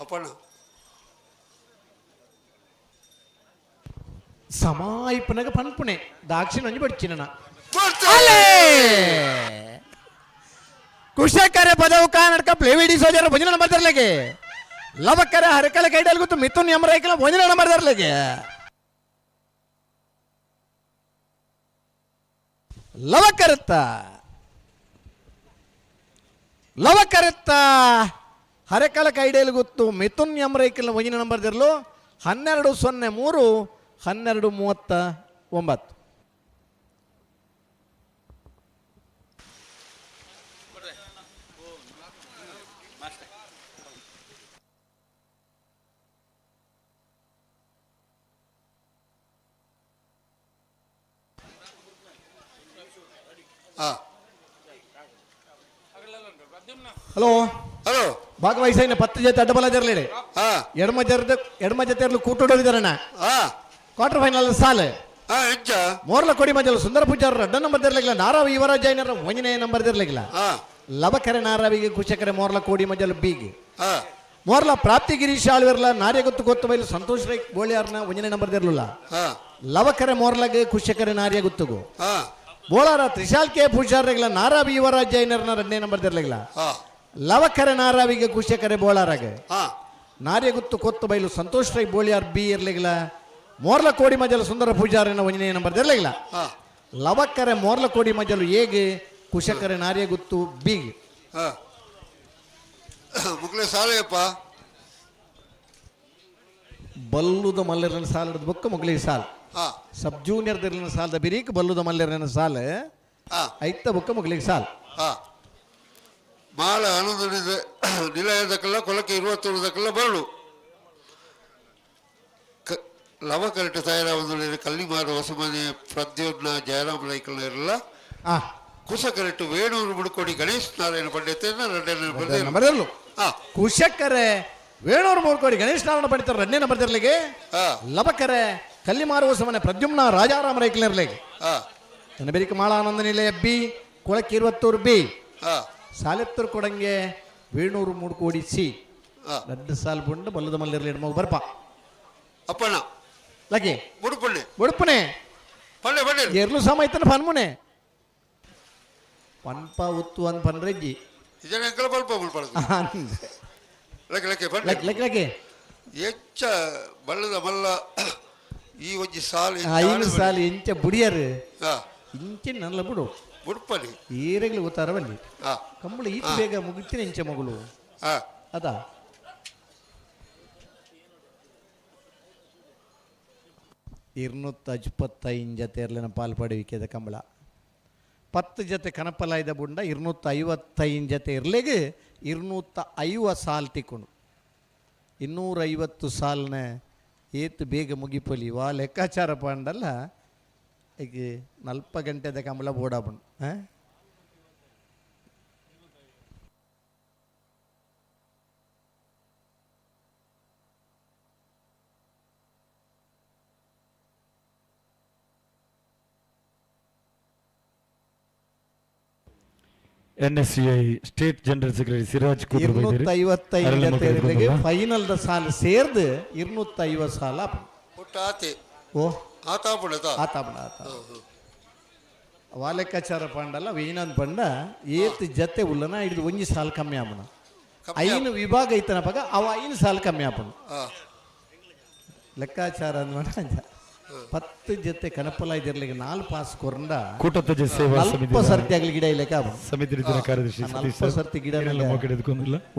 Speaker 21: ಅಪ್ಪಣ್ಣ
Speaker 16: ಸಮಾಯಿಪನಗ ಪನ್ಪುಣೆ ದಾಕ್ಷಿಣ ಒಂಜಿ ಬಡ್ಚಿನ ಕುಶಕರೆ ಪದವು ಕಾನಡ್ಕ ಪ್ಲೇವಿಡಿ ಸೋಜರ ಭಂಜನ ನಂಬರ್ ತರಲಿಕ್ಕೆ ಲವಕರೆ ಹರಕಲ ಕೈಡಲ್ ಗೊತ್ತು ಮಿಥುನ್ ಯಮರೈಕಲ ಭಂಜನ ನಂಬರ್ ತರಲಿಕ್ಕೆ ಲವಕರತ್ತ ಲವಕರತ್ತ ಹರಕಲ ಕೈಡೇಲು ಗೊತ್ತು ಮಿಥುನ್ ಯಮರೈಕಲ್ ಒಂಜಿನ ನಂಬರ್ ದಿರಲು 12:03 12:39. ಹಲೋ
Speaker 21: ಹಲೋ
Speaker 16: ಭಾಗವಹಿಸೈನ ಪತ್ತು ಜೊತೆ ಅಡ್ಡಬಲ ಜರ್ಲೇಡೆ ಎಡಮ ಜರ್ದ ಎಡಮ ಜೊತೆ ಕೂಟೋಡಿದಾರಣ್ಣ ಕ್ವಾರ್ಟರ್ ಫೈನಲ್ ಸಾಲ್ ಮೋರ್ಲ ಕೊಡಿ ಮಜಲು ಸುಂದರ ಪೂಜಾರರು ಅಡ್ಡ ನಂಬರ್ ದಿರ್ಲಿಲ್ಲ ನಾರಾವಿ ಯುವರಾಜ್ ಜೈನರ ಒಂದನೇ ನಂಬರ್ ದಿರ್ಲಿಲ್ಲ ಲವಕರೆ ನಾರಾವಿಗೆ ಕುಶಕರೆ ಮೋರ್ಲ ಕೋಡಿ ಮಜಲು ಬೀಗ್ ಮೋರ್ಲ ಪ್ರಾಪ್ತಿ ಗಿರೀಶ್ ಆಳ್ವಿರ್ಲ ನಾರ್ಯಗೊತ್ತು ಗೊತ್ತು ಬೈಲು ಸಂತೋಷ್ ರೈ ಗೋಳಿಯಾರ್ನ ಒಂದನೇ ನಂಬರ್ ದಿರ್ಲಿಲ್ಲ ಲವಕರೆ ಮೋರ್ಲಗೆ ಕುಶಕರೆ ನಾರ್ಯ ಗುತ್ತುಗು ಬೋಳಾರ ತ್ರಿಶಾಲ್ ಕೆ ಪೂಜಾರ್ರೆಗ್ಲ ನಾರಾವಿ ಯುವರಾಜ್ ಜೈನರ್ನ ಎರಡನೇ ನಂಬರ್ ದಿರ್ಲಿಲ್ಲ ಲವಕರೆ ನಾರಾವಿಗೆ ಕುಶಕರೆ ಬೋಳಾರಾಗೆ ನಾರ್ಯಗುತ್ತು ಕೊತ್ತು ಬೈಲು ಸಂತೋಷ್ ರೈ ಬೋಳಿಯಾರ್ ಬಿ ಇರ್ಲಿಲ್ಲ ಮೋರ್ಲ ಕೋಡಿ ಮಜಲು ಸುಂದರ ಪೂಜಾರಿನ ಒಂದನೇ ನಂಬರ್ ಇರ್ಲಿಲ್ಲ ಲವಕರೆ ಮೋರ್ಲ ಕೋಡಿ ಮಜಲು ಹೇಗೆ ಕುಶಕರೆ ನಾರ್ಯಗುತ್ತು ಬಿಗ್
Speaker 21: ಮುಕ್ಲೆ ಸಾಲೆಯಪ್ಪ
Speaker 16: ಬಲ್ಲುದ ಮಲ್ಲರನ ಸಾಲ ಹಿಡಿದು ಬೊಕ್ಕ ಮುಗ್ಲಿ ಸಾಲ್ ಸಬ್ ಜೂನಿಯರ್ ದಿರ್ಲಿನ ಸಾಲದ ಬಿರೀಕ್ ಬಲ್ಲುದ ಮಲ್ಲರನ ಸಾಲ ಐತ ಬೊಕ್ಕ ಮುಗ್ಲಿಗೆ ಸಾಲ್
Speaker 21: ಮಾಲ ಆನಂದ ನಿಲಯದಕ್ಕೆಲ್ಲ ಕೊಲಕ್ಕೆ ಇರುವತ್ತೊಂದಕ್ಕೆಲ್ಲ ಬರಲು ಲವ ಕರೆಕ್ಟ್ ತಯಾರ ಒಂದು ಕಲ್ಲಿಮಾರು ಹೊಸಮನೆ ಪ್ರದ್ಯುಮ್ನ ಜಯರಾಮ ರೈಕಲ್ನ ಇರಲ್ಲ ಕುಸ ಕರೆಕ್ಟ್ ವೇಣೂರು ಮುಡುಕೋಡಿ ಗಣೇಶ್ ನಾರಾಯಣ ಪಂಡಿತ
Speaker 16: ನಂಬರ್ ಇರಲು ಕುಶಕರೆ ವೇಣೂರು ಮೂರ್ಕೋಡಿ ಗಣೇಶ್ ನಾರಾಯಣ ಪಂಡಿತರ ಎರಡನೇ ನಂಬರ್ ಇರ್ಲಿಗೆ ಲಬಕರೆ ಕಲ್ಲಿಮಾರು ಹೊಸಮನೆ ಪ್ರದ್ಯುಮ್ನ ರಾಜಾರಾಮ ರೈಕಲ್ನಿರ್ಲಿಗೆ ಬೆರಿಕ ಮಾಳಾನಂದ ನಿಲಯ ಬಿ ಕೊಳಕ್ಕೆ ಇರುವತ್ತೂರು ಬಿ ಸಾಲೆತ್ತೂರು ಕೊಡಂಗೆ ವೇಣೂರು ಮೂಡ್ಕೋಡಿ ಸಿ ರಡ್ಡು ಸಾಲ್ ಬುಂಡು ಬಲ್ಲದ ಮಲ್ಲಿರ್ಲಿ ಮಗು ಬರ್ಪ
Speaker 21: ಅಪ್ಪಣ್ಣ
Speaker 16: ಲಗಿ
Speaker 21: ಬುಡುಪಣ್ಣೆ
Speaker 16: ಬುಡುಪನೆ
Speaker 21: ಪಳ್ಳೆ ಪಳ್ಳೆ
Speaker 16: ಎರ್ಲು ಸಮ ಐತನ ಪನ್ಮುನೆ ಪನ್ಪ ಉತ್ತು ಅಂದ್ ಪನ್ರೆಜ್ಜಿ
Speaker 21: ಇದನ್ನ ಎಂಕಲ ಪಲ್ಪ ಮುಲ್ಪಡದು ಲಕ್ಕೆ ಲಕ್ಕೆ ಪಂಡೆ
Speaker 16: ಲಕ್ ಲಕ್ ಲಕ್ಕೆ
Speaker 21: ಎಚ್ಚ ಬಲ್ಲದ ಮಲ್ಲ ಈ ಒಂಜಿ ಸಾಲು
Speaker 16: ಐನು ಸಾಲು ಇಂಚ ಬುಡಿಯರು ಇಂಚ ನಲ್ಲ ಬಿಡು
Speaker 21: ಬುಡ್ಪನಿ
Speaker 16: ಏರೆಗ್ಲು ಗೊತ್ತಾರ ಬಲ್ಲಿ ಕಂಬಳ ಈತ ಬೇಗ ಮುಗಿತಿನ ಇಂಚ ಮಗಳು ಅದ 225 ಜೊತೆ ಇರ್ಲಿನ ಪಾಲ್ ಪಡುವಿಕೆದ ಕಂಬಳ 10 ಜೊತೆ ಕನಪಲಾಯ್ದ ಬುಂಡ 255 ಜೊತೆ ಇರ್ಲಿಗೆ 250 ಸಾಲ್ ತಿಕ್ಕೊಂಡು 250 ಸಾಲ್ನ ಏತು ಬೇಗ ಮುಗಿಪೊಲಿ ವಾ ಲೆಕ್ಕಾಚಾರ ಪಾಂಡಲ್ಲ ಈಗ ನಲ್ಪ ಗಂಟೆದ ಕಂಬಳ ಬೋಡಾಬಂಡು ಹಾಂ
Speaker 9: NSUI state general secretary Siraj
Speaker 16: 255 ಜೊತೆ ಇರ್ಲಿಗೆ ಫೈನಲ್ the ಸಾಲ್ ಸೇರ್ದು 250 ಸಾಲ
Speaker 21: ಪುಟ್ಟ ಆತೆ
Speaker 16: ಓ
Speaker 21: ಆತಾಪುಣದ
Speaker 16: ಆತಾಪುಣ ಆತ ವಾ ಲೆಕ್ಕಾಚಾರ ಪಾಂಡಲ್ಲ ವೀನಂದ್ ಪಂಡ ಏತ್ ಜತೆ ಉಲ್ಲನ ಹಿಡಿದು ಒಂಜಿ ಸಾಲ್ ಕಮ್ಮಿ ಆಪುಣ ಐನು ವಿಭಾಗ ಐತನ ಪಗ ಅವ ಐನು ಸಾಲ್ ಕಮ್ಮಿ ಆಪುಣ ಲೆಕ್ಕಾಚಾರ ಅಂದ್ 10 ಜೊತೆ ಕನಪಲ ಇದಿರ್ಲಿಕ್ಕೆ 4 ಪಾಸ್ ಕೊರಂಡ
Speaker 9: ಕೂಟತ್ವಜ ಸೇವಾ ಸಮಿತಿ
Speaker 16: ಸರ್ತಿ ಆಗಲಿ ಗಿಡ ಲೆಕ್ಕ
Speaker 9: ಸಮಿತಿ ಕಾರ್ಯದರ್ಶಿ
Speaker 16: ನಲ್ಪ ಸರ್ತಿ ಗಿಡ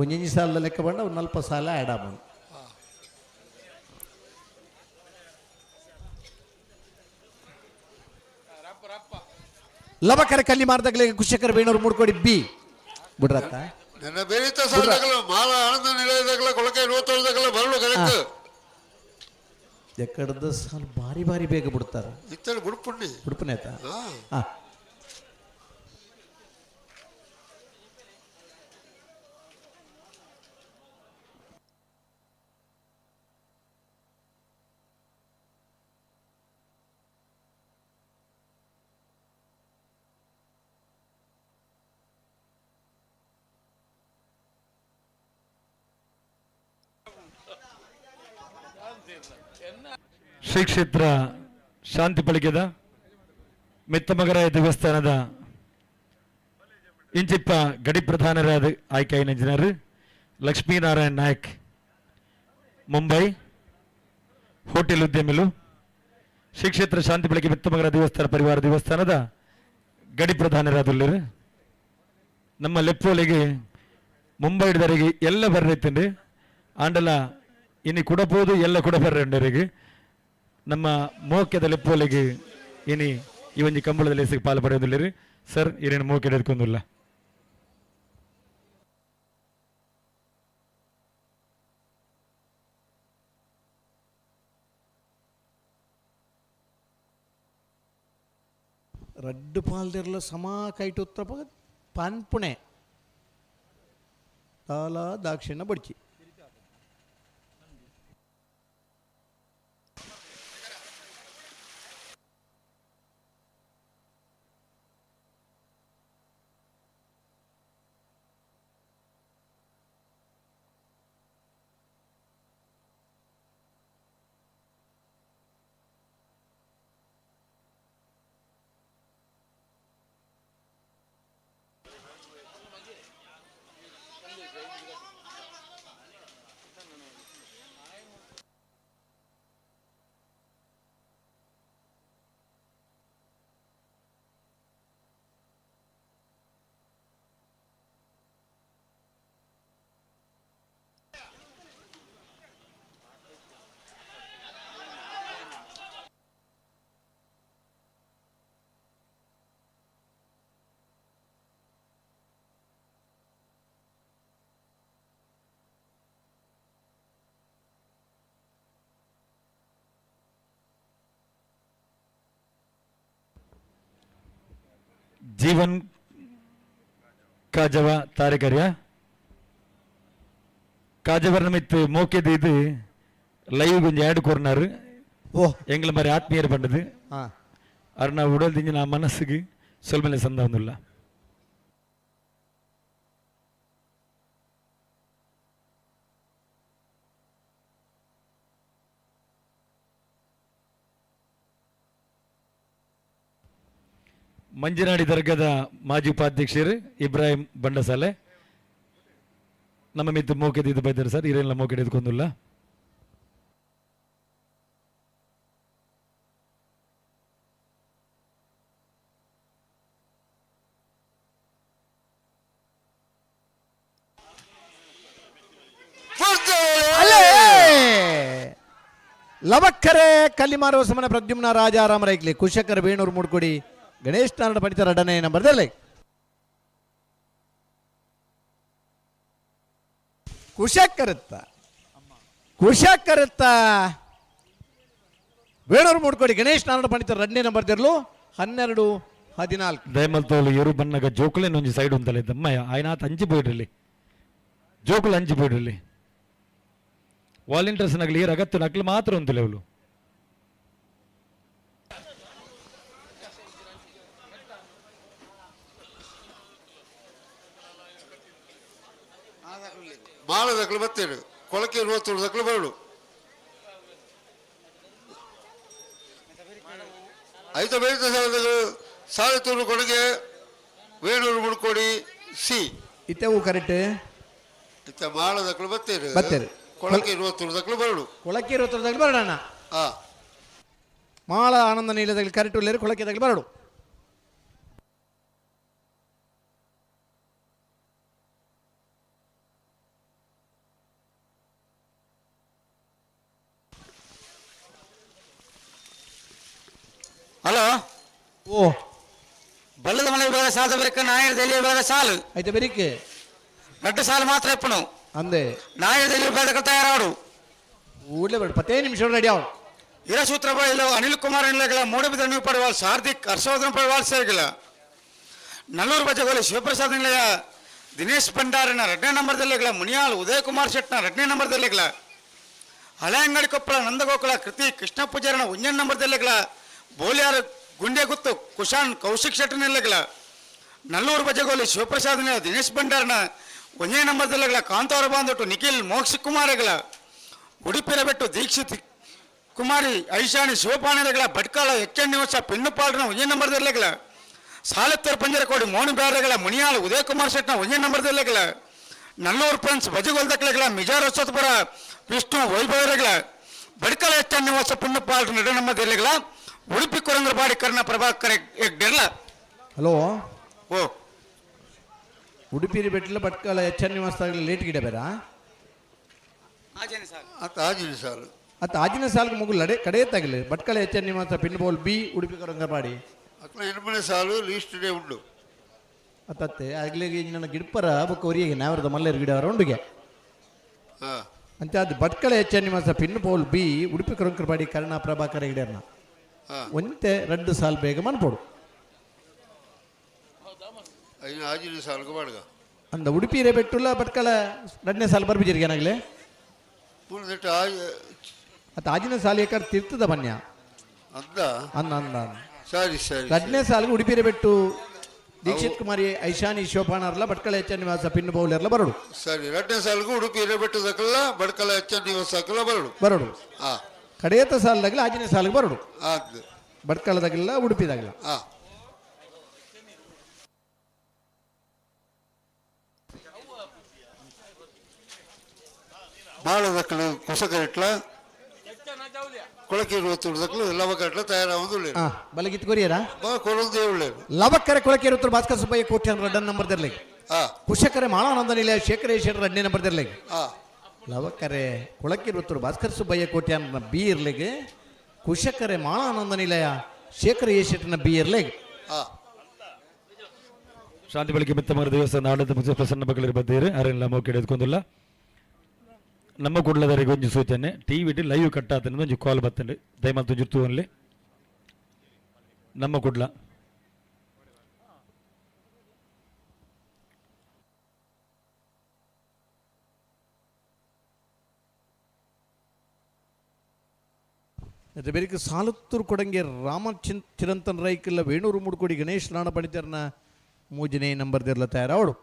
Speaker 16: ಒಂಜೊಂಜಿ ಸಾಲದ ಲೆಕ್ಕ ಬಂಡ ಒಂದು ನಲ್ಪ ಸಾಲ ಆ್ಯಡ್ ಆಪುಣ ಲವಕರ ಕಲ್ಲಿ ಮಾರ್ದಾಗಲೇ ಕುಶಕರ ಬೇಣೂರು ಮೂಡ್ಕೊಡಿ ಬಿ ಬಿಡ್ರತ್ತ
Speaker 21: ನನ್ನ ಬೇರಿತ ಸಾಲದಗಲ ಮಾಲ ಆನಂದ ನಿಲಯದಗಲ ಕೊಳಕೆ ಇರುವತ್ತೊಂದಗಲ ಬರಲು ಕರೆಕ್ಟ್
Speaker 16: ಎಕ್ಕಡದ ಸಾಲು ಭಾರಿ ಭಾರಿ ಬೇಗ ಬಿಡ್ತಾರೆ
Speaker 21: ಇತ್ತಲ್ಲಿ ಬುಡ್ಪುಣ್ಣಿ
Speaker 16: ಬುಡ್ಪುನೆ ಆಯ್ತಾ ಹಾಂ
Speaker 9: ಶ್ರೀ ಕ್ಷೇತ್ರ ಶಾಂತಿ ಪಳಿಕೆದ ಮೆತ್ತಮಗರಾಯ ದೇವಸ್ಥಾನದ ಇಂಚಿಪ್ಪ ಗಡಿ ಪ್ರಧಾನರಾದ ಆಯ್ಕೆಯ ಇಂಜಿನಿಯರ್ ಲಕ್ಷ್ಮೀನಾರಾಯಣ್ ನಾಯಕ್, ಮುಂಬೈ ಹೋಟೆಲ್ ಉದ್ಯಮಿಲು, ಶ್ರೀ ಕ್ಷೇತ್ರ ಶಾಂತಿ ಬೆಳಗ್ಗೆ ಮೆತ್ತಮಗರ ದೇವಸ್ಥಾನ ಪರಿವಾರ ದೇವಸ್ಥಾನದ ಗಡಿ ಪ್ರಧಾನರಾದುಳ್ಳರು. ನಮ್ಮ ಲೆಪ್ಪೋಲಿಗೆ ಮುಂಬೈ ಹಿಡಿದವರಿಗೆ ಎಲ್ಲ ಬರ್ರೈತಂడి ಆಂಡಲ ಇನ್ನು ಕೊಡಬಹುದು ಎಲ್ಲ ಕೂಡ ಬರ್ರಂಡರಿಗೆ ನಮ್ಮ ಮೋಕ್ಯದ ಲೆಪ್ಪೋಲಿಗೆ ಇನಿ ಈ ಒಂಜಿ ಕಂಬಳದಲ್ಲಿ ಲೇಸಿಗೆ ಪಾಲು ಪಡೆಯೋದಿಲ್ಲರಿ ಸರ್, ಏನೇನು ಮೋಕೆ ಹಿಡ್ಕೊಂಡಿಲ್ಲ.
Speaker 16: ರಡ್ಡು ಪಾಲ್ದಿರ್ಲ ಸಮ ಕೈಟ್ ಉತ್ತಪ ಪನ್ಪುಣೆ ತಾಲ ದಾಕ್ಷಿಣ್ಯ ಬಡ್ಚಿ.
Speaker 9: ಜೀವನ್ ಕಾಜವ ತಾರಿಕರ್ಯ ಕಾಜವರ್ ನಮಿತ್ ಮೋಕೆದ ಇದು ಲೈವ್ ಒಂಜಿ ಆಡ್ ಕೊರ್ನಾರ್.
Speaker 16: ಓ
Speaker 9: ಎಂಗ್ಲ ಮರಿ ಆತ್ಮೀಯರ್ ಪಂಡದು. ಅರ್ನ ಉಡಲ್ ದಿಂಜಿನ ಮನಸ್ಸಿಗೆ ಸೊಲ್ಮೆಲೆ ಸಂದ ಒಂದುಲ್ಲ. ಮಂಜನಾಡಿ ದರ್ಗದ ಮಾಜಿ ಉಪಾಧ್ಯಕ್ಷರು ಇಬ್ರಾಹಿಂ ಬಂಡಸಾಲೆ ನಮ್ಮ ಮಿತ್ತು ಮೋಕೆದಿದ್ದು ಬೈದರು ಸರ್, ಇರೆಲ್ಲ ಮೋಕೆ ಇದ್ಕೊಂದುಲ್ಲ.
Speaker 16: ಅಲ್ಲೇ ಲವಕ್ಕರೆ ಕಲ್ಲಿಮಾರುವ ಸಮನ ಪ್ರದ್ಯುಮ್ನ ರಾಜಾರಾಮ ರೈಕ್ಲಿ ಕುಶಕರ್ ವೇಣೂರು ಮೂಡ್ಕೊಡಿ ಗಣೇಶ್ ನಾರಾಯಣ ಪಡಿತರ ಅಡನೆ ನಂಬರ್ದಲ್ಲಿ ಕುಶಕರತ್ತ ಕುಶಕರತ್ತ ವೇಣೂರು ಮೂಡ್ಕೊಡಿ ಗಣೇಶ್ ನಾರಾಯಣ ಪಂಡಿತರ ಎರಡನೇ ನಂಬರ್ ದಿರ್ಲು 12 14.
Speaker 9: ದಯಮಲ್ತೋಲು ಎರು ಬನ್ನಗ ಜೋಕುಲೇನ ಒಂಜಿ ಸೈಡ್ ಉಂತಲೆ ದಮ್ಮಯ್ಯ ಆಯ್ನಾತ್ ಅಂಚಿ ಪೋಯಿಡ್ರಲ್ಲಿ ಜೋಕುಲು ಅಂಚಿ ಪೋಯಿಡ್ರಲ್ಲಿ ವಾಲಂಟಿಯರ್ಸ್ ನಗಲಿ ಏರ್ ಅಗತ್ಯ ನಕ್ಲು ಮಾತ್ರ ಉಂತಲೆ ಅವಳು.
Speaker 21: ಮಾಳದಕ್ಲು ಬತ್ತೇಳು ಕೊಳಕೆ ದಕ್ಲು ಬರಡು ಐತ ಬೇತ ಸಾಲತೂರು ಕೊಡುಗೆ ವೇಣೂರು ಮುಡ್ಕೋಡಿ ಸಿ
Speaker 16: ಇತ್ತವು ಕರೆಕ್ಟ್.
Speaker 21: ಇತ್ತ ಮಾಳದಕ್ಲು ಬತ್ತೇರು
Speaker 16: ಬತ್ತೇರು.
Speaker 21: ಕೊಳಕೆ ದಕ್ಲು ಬರಡು
Speaker 16: ಕೊಳಕೆ ಇರುವತ್ತೂರು ಬರಡಣ್ಣ. ಮಾಳ ಆನಂದ ನೀಲದಾಗಲಿ ಕರೆಕ್ಟ್ ಉಳ್ಳೇರು ಕೊಳಕೆ ದಗ್ಲು ಬರಡು.
Speaker 3: ಹಲೋ.
Speaker 16: ಓ
Speaker 3: ಬಲ್ಲದ ಮನೆ ವಿಭಾಗ ಸಾಲ ಬರಕ ನಾಯರ್ ದೆಲ್ಲಿ ವಿಭಾಗ ಸಾಲು
Speaker 16: ಐತೆ ಬೆರಿಕೆ
Speaker 3: ರಡ್ಡು ಸಾಲು ಮಾತ್ರ ಎಪ್ಪನು
Speaker 16: ಅಂದೆ
Speaker 3: ನಾಯರ್ ದೆಲ್ಲಿ ವಿಭಾಗಕ್ಕೆ ತಯಾರಾಡು
Speaker 16: ಊರ್ಲೆ ಬೇಡ 15 ನಿಮಿಷ ರೆಡಿ ಆವಡು.
Speaker 3: ಇರಸೂತ್ರ ಇಲ್ಲ ಅನಿಲ್ ಕುಮಾರ್ ಅನಿಲಗಳ ಮೂಡಬಿದ್ರ ನೀವು ಪಡವಾಲ್ ಹಾರ್ದಿಕ್ ಹರ್ಷವರ್ಧನ್ ಪಡವಾಲ್ ಸೇರಿಲ್ಲ ನಲ್ಲೂರು ಬಜಗೋಲಿ ಶಿವಪ್ರಸಾದ್ ನಿಲಯ ದಿನೇಶ್ ಭಂಡಾರಿನ ಎರಡನೇ ನಂಬರ್ದಲ್ಲಿಗಳ ಮುನಿಯಾಲ್ ಉದಯ್ ಕುಮಾರ್ ಶೆಟ್ನ ಎರಡನೇ ನಂಬರ್ದಲ್ಲಿಗಳ ಹಳೆಯಂಗಡಿ ಕೊಪ್ಪಳ ನಂದಗೋಕುಲ ಕೃತಿ ಕೃಷ್ಣ ಪೂಜಾರನ ಒಂದನೇ ನಂಬರ್ದಲ್ಲಿಗಳ ಬೋಲಿಯಾರ ಗುಂಡೆಗುತ್ತು ಕುಶಾನ್ ಕೌಶಿಕ್ ಶೆಟ್ಟನಿಲ್ಲಗಳ ನಲ್ಲೂರು ಬಜಗೋಲಿ ಶಿವಪ್ರಸಾದ್ ನಿಲಯ ದಿನೇಶ್ ಭಂಡಾರನ ಒಂದನೇ ನಂಬರ್ದಲ್ಲಿಗಳ ಕಾಂತಾರ ಬಾಂಧೊಟ್ಟು ನಿಖಿಲ್ ಮೋಕ್ಷ ಕುಮಾರಗಳ ಉಡುಪಿರ ಬೆಟ್ಟು ದೀಕ್ಷಿತ್ ಕುಮಾರಿ ಐಶಾಣಿ ಶಿವಪಾಣಿಗಳ ಭಟ್ಕಳ ಎಚ್ ಎನ್ ನಿವಾಸ ಪಿನ್ನುಪಾಲ್ರನ ಒಂದನೇ ನಂಬರ್ದಲ್ಲಿಗಳ ಸಾಲತ್ತರ್ ಪಂಜರಕೋಡಿ ಮೋನು ಬ್ಯಾರಗಳ ಮುನಿಯಾಲ್ ಉದಯ್ ಕುಮಾರ್ ಶೆಟ್ನ ಒಂದನೇ ನಂಬರ್ದಲ್ಲಿಗಳ Nallur friends ಬಜಗೋಲ್ದಕ್ಲೆಗಳ Mijar ಹೊಸತ್ಪುರ Vishnu ವೈಭವರಗಳ ಬಡ್ಕಳ H N ನಿವಾಸ ಪಿನ್ನುಪಾಲ್ರ ನಡು ನಂಬರ್ದಲ್ಲಿಗಳ ಉಡುಪಿ ಕೊರಂದ್ರಬಾಡಿ ಕರ್ಣ ಪ್ರಭಾಕರ್ ಹೆಗ್ಡೆರ್ಲ.
Speaker 16: ಹಲೋ.
Speaker 3: ಓ
Speaker 16: ಉಡುಪಿ ಬೆಟ್ಟಲ ಭಟ್ಕಳ ಎಚ್ ಎನ್ ನಿವಾಸ ಲೇಟ್ ಗಿಡ ಬೇಡ
Speaker 21: ಅತ್ತ ಆಜಿನ ಸಾಲು
Speaker 16: ಅತ್ತ ಆಜಿನ ಸಾಲ್ಗೆ ಮುಗುಲ್ ಲಡೆ ಕಡೆ ತಗಲಿ ಭಟ್ಕಳ ಎಚ್ ಎನ್ ನಿವಾಸ ಪಿನ್ ಬೋಲ್ ಬಿ ಉಡುಪಿ ಕೊರಂಗಬಾಡಿ
Speaker 21: ಅಕ್ಲ ಎಣ್ಮನೆ ಸಾಲು ಲೀಸ್ಟ್ ಡೇ ಉಂಡು
Speaker 16: ಅತ್ತತ್ತೆ ಆಗ್ಲಿಗೆ ನನ್ನ ಗಿಡಪರ ಬೊಕ್ಕ ಒರಿಯಗೆ ನಾವರದ ಮಲ್ಲೇರು ಗಿಡ ಅವರ ಉಂಡುಗೆ ಅಂತ ಅದು ಭಟ್ಕಳ ಎಚ್ ಎನ್ ನಿವಾಸ ಪಿನ್ ಬೋಲ್ ಬಿ ಉಡುಪಿ ಕೊರಂಕರಪಾಡಿ ಕರ್ಣ ಪ್ರಭಾಕರ ಗಿಡರ್ನ ಒಂತೆ ರಡ್ಡು ಸಾಲ್ ಬೇಗ ಮನ್ಪೋಡು.
Speaker 21: ಐನ ಆಜಿನ ಸಾಲ್ಗೆ ಬಾಡ್ಗ.
Speaker 16: ಅಂದ ಉಡುಪಿ ಬೆಟ್ಟುಲ್ಲ ಭಟ್ಕಳ ರಡ್ನೇ ಸಾಲ ಬರ್ಬಿಜಿರಿಗೆ ಏನಾಗಲೇ
Speaker 21: ಪೂರ್ಣ
Speaker 16: ಅತ್ತ ಆಜಿನ ಸಾಲ ಏಕಾರ ತಿರ್ತದ ಬನ್ಯ
Speaker 21: ಅಂದ
Speaker 16: ಅಂದ ಅಂದ
Speaker 21: ಸರಿ ಸರಿ.
Speaker 16: ರಡ್ನೇ ಸಾಲಿಗೆ ಉಡುಪಿರೆ ಬೆಟ್ಟು ದೀಕ್ಷಿತ್ ಕುಮಾರಿ ಐಶಾನಿ ಶೋಭಾನರ್ಲ ಭಟ್ಕಳ ಎಚ್ ನಿವಾಸ ಪಿನ್ನು ಬೌಲರ್ಲ ಬರಡು.
Speaker 21: ಸರಿ, ರಡ್ನೇ ಸಾಲಿಗೆ ಉಡುಪಿ ಬೆಟ್ಟದಕ್ಕಲ್ಲ ಭಟ್ಕಳ ಎಚ್ ನಿವಾಸಕ್ಕಲ್ಲ ಬರಡು.
Speaker 16: ಬರಡು. ಕಡೆಯತ ಸಾಲದಾಗಲ ಆಜಿನ ಸಾಲಿಗೆ ಬರಡು.
Speaker 21: ಅದು
Speaker 16: ಭಟ್ಕಳದಾಗಿಲ್ಲ ಉಡುಪಿದಾಗಲ್ಲ.
Speaker 21: ಮಾಳದಕ್ಕಲು ಕುಸಕರೆಟ್ಲ ಕೊಳಕೇರು ಒತ್ತುಡ್ದಕ್ಕಲು ಲವಕರೆಟ್ಲ ತಯಾರಾಗೊಂದು
Speaker 16: ಬಲಗಿತ್ತು ಕೊರಿಯರಾ
Speaker 21: ಕೊರೊಂದೇ ಒಳ್ಳೆಯದು.
Speaker 16: ಲವಕರೆ ಕೊಳಕೇರು ಉತ್ತರ ಭಾಸ್ಕರ ಸುಬ್ಬಯ್ಯ ಕೋಟ್ಯಾನ್ ರಡ್ಡನ್ ನಂಬರ್ ದಿರ್ಲಿ. ಕುಶಕರೆ ಮಾಳಾನಂದ ನಿಲಯ ಶೇಖರೇಶ್ವರ ರಡ್ನೇ ನಂಬರ್ ದಿರ್ಲಿ. ಲವಕರೆ ಕೊಳಕೇರು ಉತ್ತರ ಭಾಸ್ಕರ ಸುಬ್ಬಯ್ಯ ಕೋಟ್ಯಾನ್ ಬಿ ಇರ್ಲಿಗೆ. ಕುಶಕರೆ ಮಾಳಾನಂದ ನಿಲಯ ಶೇಖರ ಶೆಟ್ಟನ ಬಿ ಇರ್ಲಿಗೆ.
Speaker 9: ಶಾಂತಿ ಬೆಳಗ್ಗೆ ಮಿತ್ತಮರ ದೇವಸ್ಥಾನ ಆಡಳಿತ ಮುಖ್ಯ ಪ್ರಸನ್ನ ಬಗಲರಿ ಬದ್ದೀರಿ ಅರೆಲ್ಲ ಮೋಕೆ ಹಿಡಿದುಕೊಂಡಿಲ್ಲ. ನಮ್ಮ ಕೂಡಲದರಿಗೆ ಒಂಜಿ ಸೂಚನೆ, ಟಿ ವಿ ಲೈವ್ ಕಟ್ಟಾತನ ಒಂಜಿ ಕಾಲ್ ಬತ್ತಂಡು ದಯಮಾಲ್ ತುಜುರ್ತು ಅಲ್ಲಿ ನಮ್ಮ ಕುಡ್ಲ.
Speaker 16: ಬೆರಿಕೆ ಸಾಲತ್ತೂರು ಕೊಡಂಗೆ ರಾಮ ಚಿರಂತನ್ ರೈಕಿಲ್ಲ ವೇಣೂರು ಮುಡ್ಕೊಡಿ ಗಣೇಶ್ ನಾಣ ಪಣಿತರ್ನ ಮೂಜನೇ ನಂಬರ್ ದಿರ್ಲ ತಯಾರಾವಡು.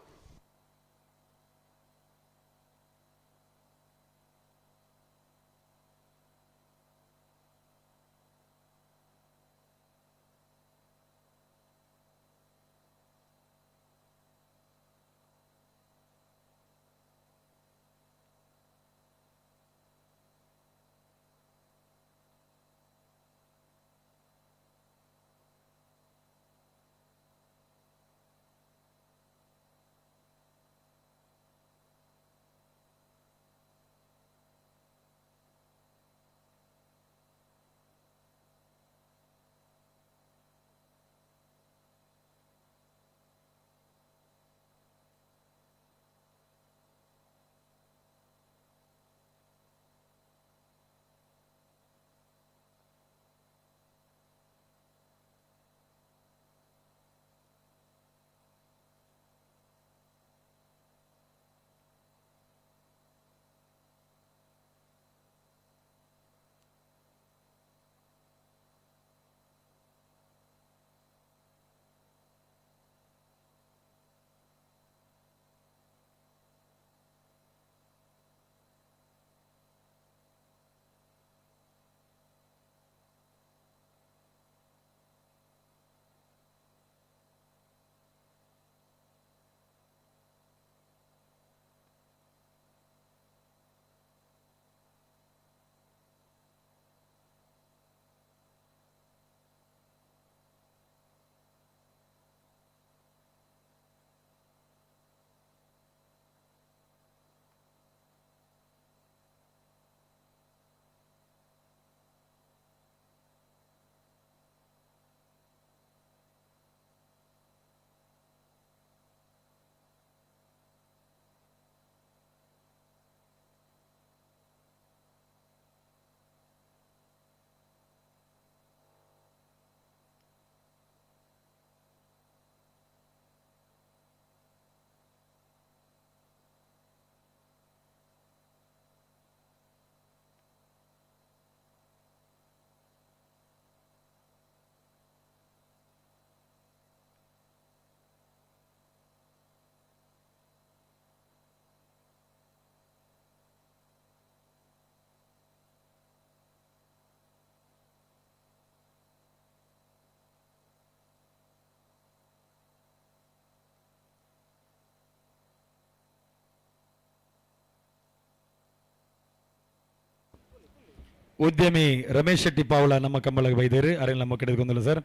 Speaker 9: ಉದ್ಯಮಿ ರಮೇಶ್ ಶೆಟ್ಟಿ ಪಾವಳ ನಮ್ಮ ಕಂಬಳಗೆ ಬೈದೇರಿ ಅರೆ ನಮ್ಮ ಕಡೆದುಕೊಂಡಿಲ್ಲ ಸರ್.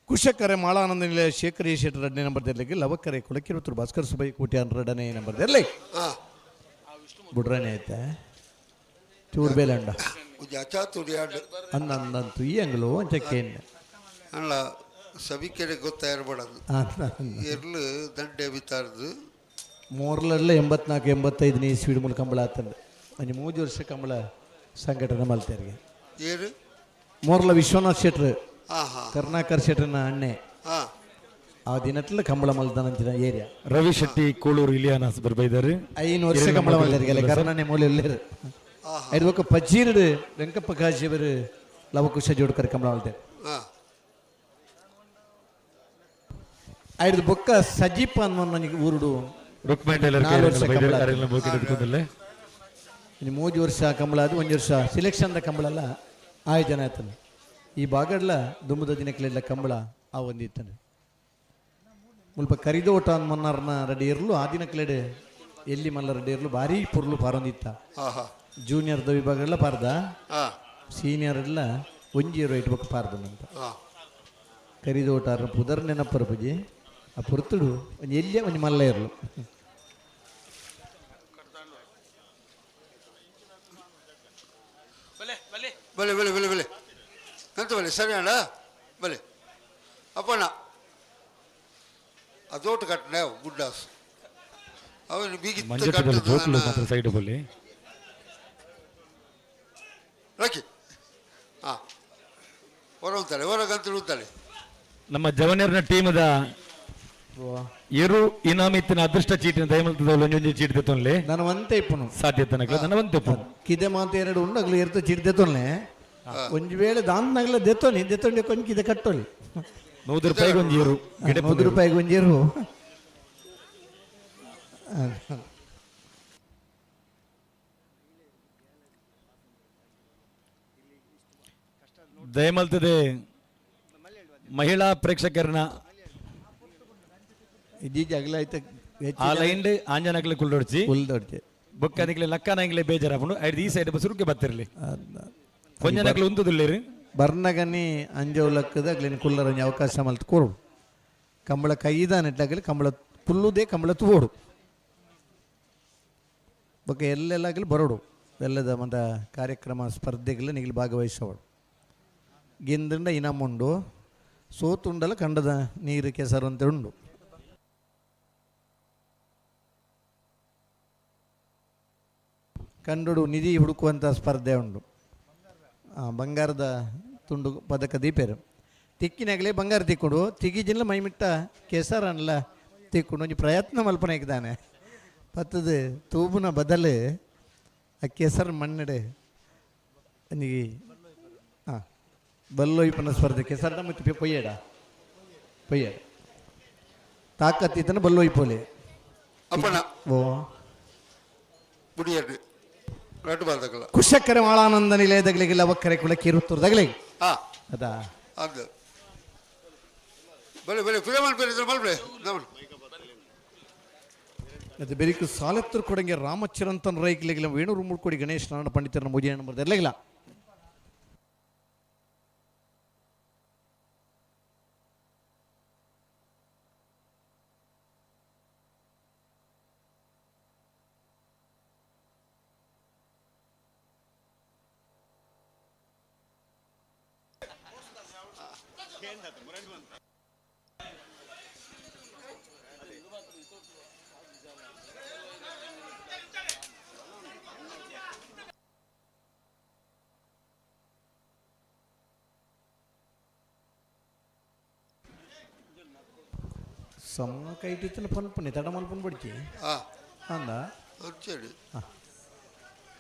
Speaker 16: ಕುಶಕರೆ ಮಾಳಾನಂದ ನಿಲಯ ಶೇಖರ್ ಶೆಟ್ಟರ್ ಎರಡನೇ ನಂಬರ್ ದೆರ್ಲಿಗೆ. ಲವಕರೆ ಕೊಳಕಿರುತ್ತರು ಭಾಸ್ಕರ್ ಸುಬೈ ಕೋಟ್ಯಾನ್ ಎರಡನೇ ನಂಬರ್ ದೆರ್ಲಿ. ಬುಡ್ರನೆ ಆಯ್ತಾ ಚೂರು ಬೇಲಂಡ ಅಂದ ಅಂದಂತು ಈ ಅಂಗಲು ಅಂಚಕ್ಕೇನು
Speaker 21: ಅಲ್ಲ ಸಭಿಕೆರೆ ಗೊತ್ತಾಯಿರಬಾರ್ದು. ಎರ್ಲು ದಂಡೆ ಬಿತ್ತಾರ್ದು
Speaker 16: ಮೂರಲೆಲ್ಲ 84 85ನೇ ಇಸ್ವಿಡ್ ಮೂಲಕ ಕಂಬಳ ಆತಂದು ಒಂಜಿ ಮೂಜಿ ವರ್ಷ ಕಂಬಳ ಸಂಘಟನೆ ಮಲ್ತೇರಿಗೆ.
Speaker 21: ಏರು
Speaker 16: ಮೋರ್ಲ ವಿಶ್ವನಾಥ್ ಶೆಟ್ರು, ಕರುಣಾಕರ್ ಶೆಟ್ರನ ಅಣ್ಣೆ. ಆ ದಿನಟ್ಲ ಕಂಬಳ ಮಲ್ದನಂಚಿನ ಏರಿಯಾ.
Speaker 9: ರವಿ ಶೆಟ್ಟಿ ಕೋಳೂರು ಇಲಿಯಾನಾಸ್ ಬರ್ಬೈದಾರೆ.
Speaker 16: 5 ವರ್ಷ ಕಂಬಳ ಮಲ್ದರಿಗೆಲ್ಲ ಕರ್ಣನೆ ಮೂಲೆ ಉಲ್ಲೇರು. ಐದು ಬೊಕ್ಕ ಪಜ್ಜೀರುಡು ವೆಂಕಪ್ಪ ಕಾಜಿಯವರು ಲವಕುಶ ಜೋಡ್ಕರ್ ಕಂಬಳ ಮಲ್ದೆ. ಐದು ಬೊಕ್ಕ ಸಜೀಪ್ ಅನ್ಮನ್ ಊರುಡು
Speaker 9: ರುಕ್ಮಣಿ ಟೈಲರ್
Speaker 16: 4 ವರ್ಷ ಕಂಬಳ.
Speaker 9: ಇನ್ನು
Speaker 16: 3 ವರ್ಷ ಕಂಬಳ ಅದು 1 ವರ್ಷ ಸಿಲೆಕ್ಷನ್ದ ಕಂಬಳಲ್ಲ ಆಯೋಜನೆ ಆಯ್ತಾನೆ. ಈ ಬಾಗಡ್ಲ ದುಂಬುದ ದಿನಕ್ಲೆಲ್ಲ ಕಂಬಳ ಆ ಒಂದಿತ್ತಾನೆ. ಮುಲ್ಪ ಕರಿದೋಟ ಮನ್ನಾರ್ನ ರೆಡಿ ಇರಲು ಆ ದಿನಕ್ಲೆಡೆ ಎಲ್ಲಿ ಮಲ್ಲ ರೆಡಿ ಇರಲು ಭಾರಿ ಪುರ್ಲು ಪಾರೊಂದಿತ್ತ. ಜೂನಿಯರ್ದ ವಿಭಾಗ ಎಲ್ಲ ಪಾರ್ದ, ಸೀನಿಯರ್ ಎಲ್ಲ ಒಂಜಿ ರೈಟ್ ಬೊಕ್ಕ ಪಾರ್ದನಂತ. ಕರಿದೋಟ ಪುದರ್ ನೆನಪರ ಪೂಜೆ ಆ ಪುರ್ತುಡು ಒಂಜಿ ಎಲ್ಲಿಯ ಒಂಜಿ ಮಲ್ಲ ಇರಲು.
Speaker 21: ಬಲೆ ಬಲೆ ಬಲೆ ಬಲೆ ಎಂತ ಬಲೆ ಸರಿ ಅಣ್ಣ ಬಲೆ ಅಪ್ಪಣ್ಣ ಅದೋಟು ಕಟ್ಟನೆ ಗುಡ್ಡಾಸ್ ಅವನು ಬೀಗಿ
Speaker 9: ಜೋಕುಲು ಮಾತ್ರ ಸೈಡ್ ಬಲ್ಲಿ
Speaker 21: ರಕ್ಕಿ ಹಾಂ ಹೊರ ಉಂತಾಳೆ ಹೊರಗಂತ ಉಂತಾಳೆ.
Speaker 9: ನಮ್ಮ ಜವನಿಯರ್ನ ಟೀಮದ ಎರು ಇನಾಮಿತ್ತಿನ ಅದೃಷ್ಟ ಚೀಟಿನ ದಯಮಲ್ತದ ಒಂಜೊಂಜಿ ಚೀಟಿ ತೆತ್ತೊನ್ಲೆ.
Speaker 16: ನಾನು ಒಂತೆ ಇಪ್ಪನು
Speaker 9: ಸಾಧ್ಯತೆ ನನ್ನ ಒಂತೆ ಇಪ್ಪನು
Speaker 16: ಕಿದೆ ಮಾತು ಎರಡು ಉಂಡು ಅಗ್ಲು ಎರ್ತು ಚೀಟಿ ದೆತ್ತೊನ್ಲೆ. ಒಂಜಿ ವೇಳೆ ದಾನ್ನಗಲ ದೆತ್ತೊನಿ ದೆತ್ತೊಂಡೆ ಕೊಂಚ ಕಿದೆ ಕಟ್ಟೊಲಿ.
Speaker 9: 100 ರೂಪಾಯಿಗೆ ಒಂಜಿ ಏರು.
Speaker 16: 100 ರೂಪಾಯಿಗೆ ಒಂಜಿ ಏರು.
Speaker 9: ದಯಮಲ್ತದೆ ಮಹಿಳಾ ಪ್ರೇಕ್ಷಕರನ್ನ
Speaker 16: ಇದ್ದೀಜ ಅಗಲ ಆಯ್ತು.
Speaker 9: ಆ ಲೈನ್ ಆಂಜನಕ್ಲೆ ಕುಲ್ಲೊಡ್ಚಿ
Speaker 16: ಕುಲ್ದೊಡ್ಚಿ
Speaker 9: ಬೊಕ್ಕ ಅದಕ್ಕೆ ಲಕ್ಕನಂಗ್ಲೆ ಬೇಜಾರಾಪುಂಡು. ಐದು ಈ ಸೈಡ್ ಸುರುಕೆ ಬತ್ತಿರಲಿ ಕೊಂಜನಕ್ಲೆ ಉಂತುದುಲ್ಲೇರಿ.
Speaker 16: ಬರ್ನಗನಿ ಅಂಜವು ಲಕ್ಕದ ಅಗ್ಲಿನ ಕುಲ್ಲರ ಒಂಜಿ ಅವಕಾಶ ಮಲ್ತ್ ಕೊರು. ಕಂಬಳ ಕೈದ ನೆಟ್ಟಾಗಲಿ ಕಂಬಳ ಕುಲ್ಲುದೇ ಕಂಬಳ ತೂವೋಡು. ಬೊಕ್ಕ ಎಲ್ಲೆಲ್ಲಾಗಲಿ ಬರೋಡು ಎಲ್ಲದ ಮಂದ ಕಾರ್ಯಕ್ರಮ ಸ್ಪರ್ಧೆಗಳು ನಿಗಲಿ ಭಾಗವಹಿಸೋಡು. ಗೆಂದುಂಡ ಇನಾಮುಂಡು ಸೋತುಂಡಲ ಕಂಡದ ನೀರು ಕೆಸರು ಅಂತ ಉಂಡು. ಕಂಡುಡು ನಿಧಿ ಹುಡುಕುವಂಥ ಸ್ಪರ್ಧೆ ಉಂಡು. ಬಂಗಾರದ ತುಂಡು ಪದಕ ದೀಪೇರು ತಿಕ್ಕಿನಾಗಲೇ ಬಂಗಾರ ತಿಕ್ಕೊಂಡು ತಿಗಿಜಿಲ್ಲ ಮೈಮಿಟ್ಟ ಕೆಸರನ್ಲ ತಿಕ್ಕೊಂಡು ಒಂಜಿ ಪ್ರಯತ್ನ ಮಲ್ಪನೆ ಇದ್ದಾನೆ. ಪತ್ತದ ತೂಬುನ ಬದಲು ಆ ಕೆಸರು ಮಣ್ಣಡೆ ಒಂಜಿ ಹಾಂ ಬಲ್ಲೊಯ್ಪನ ಸ್ಪರ್ಧೆ ಕೆಸರ್ನ ಮತ್ತು ಪೊಯ್ಯಡ ಪೊಯ್ಯಡ ತಾಕತ್ತಿತ್ತನ ಬಲ್ಲೊಯ್ಪೋಲೆ.
Speaker 21: ಅಪ್ಪಣ್ಣ
Speaker 16: ಓ
Speaker 21: ಬುಡಿಯಡ್ಡು ರಡ್ಡು ಬಾಲ್ದಗಲ
Speaker 16: ಕುಶಕ್ಕರೆ ಮಾಳಾನಂದ ನಿಲಯದಗಳಿಗೆ ಲವಕ್ಕರೆ ಕುಲ ಕಿರುತ್ತೂರ್ದಗಳಿಗೆ ಅದಾ
Speaker 21: ಅದು ಬಲೆ ಬಲೆ ಕುಲೆ ಮಲ್ಪೆ ಮಲ್ಪೆ
Speaker 16: ಅದು ಬೆರಿಕು ಸಾಲತ್ತರ್ ಕೊಡಂಗೆ ರಾಮಚರಂತನ್ ರೈಕ್ಲಿಗಿಲ್ಲ ವೇಣೂರು ಮುಳ್ಕೊಡಿ ಗಣೇಶ್ ನಾರಾಯಣ ಪಂಡಿತರನ್ನ ಮುಜಿಯಣ್ಣ ಬರ್ದಿರ್ಲಿಲ್ಲ. ಸಮ ಕೈಟಿತ್ತನ ಪನ್ಪುನಿ ತಡ ಮಲ್ಪುನ್ ಬಡಿಚಿ ಅಂದ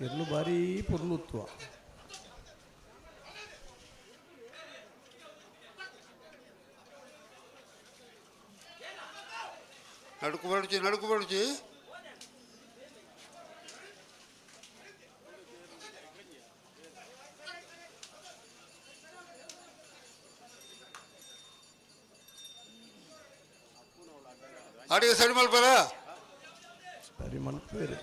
Speaker 16: ಎರ್ಲು ಬಾರಿ ಪೊರ್ಲು ಉತ್ತುವ.
Speaker 21: ನಡುಕು ಬಡಿಚಿ ನಡುಕು ಬಡಿಚಿ ಅಡಿಗೆ ಸರಿ ಮಲ್ಪರ
Speaker 16: ಸರಿ ಮಲ್ಪೇರು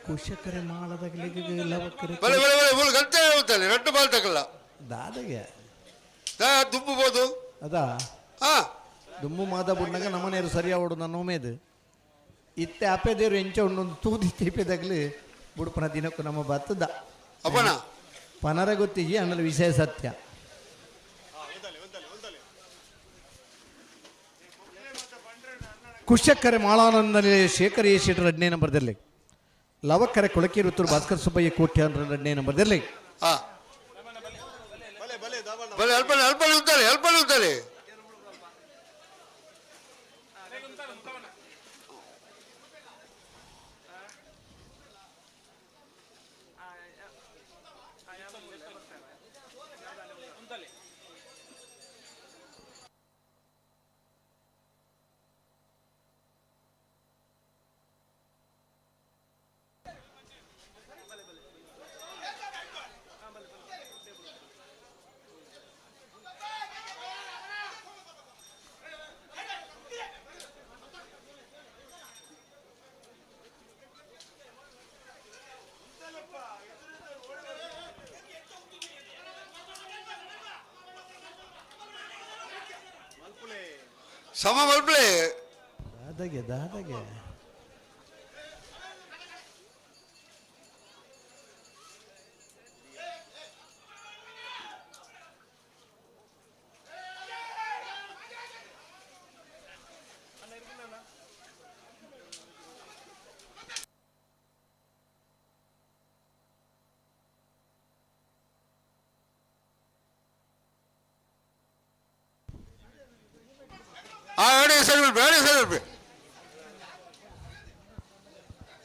Speaker 16: ಕುಶಕರೆ ಮಾಳದಗಲಿಗೆ ಲವಕರೆ
Speaker 21: ಬಲೆ ಬಲೆ ಬಲೆ ಮುಳು ಗಂಟೆ ಹೋಗ್ತಾನೆ ರಡ್ಡು ಬಾಲ್ ತಗಲ್ಲ
Speaker 16: ದಾದಗೆ
Speaker 21: ದಾ ದುಂಬುಬೋದು
Speaker 16: ಅದಾ
Speaker 21: ಹಾ
Speaker 16: ದುಂಬು ಮಾದ ಬುಡ್ನಾಗ ನಮ್ಮನೇರು ಸರಿಯಾವಡು ನನ್ನ ಉಮೇದು ಇತ್ತೆ ಅಪ್ಪೆದೇರು ಎಂಚ ಉಂಡೊಂದು ತೂದಿ ತೀಪೆದಾಗಲಿ ಬುಡುಪನ ದಿನಕ್ಕೂ ನಮ್ಮ ಬತ್ತದ
Speaker 21: ಅಪ್ಪನ
Speaker 16: ಪನರ ಗೊತ್ತಿಜಿ ಅನ್ನಲು ವಿಷಯ ಸತ್ಯ. ಕುಶಕ್ಕರೆ ಮಾಳಾನಂದನಲ್ಲಿ ಶೇಖರ್ ಎ ಶೆಟ್ಟರ್ ಎರಡನೇ ನಂಬರ್ದಲ್ಲಿ, ಲವಕ್ಕರೆ ಕೊಳಕೀರುತ್ತೂರು ಭಾಸ್ಕರ್ ಸುಬ್ಬಯ್ಯ ಕೋಟ್ಯ ಎರಡನೇ ನಂಬರ್ದಲ್ಲಿ.
Speaker 21: ಬಲೆ ಅಲ್ಪ ಅಲ್ಪ ಉಂತಾಳೆ ಉಂತಾರೆ ಅಲ್ಪನೆ ಉಂತಾರೆ ಸಮ ಮಲ್ಪಲೆ
Speaker 16: ದಾದಾಗೆ ದಾದಾಗೆ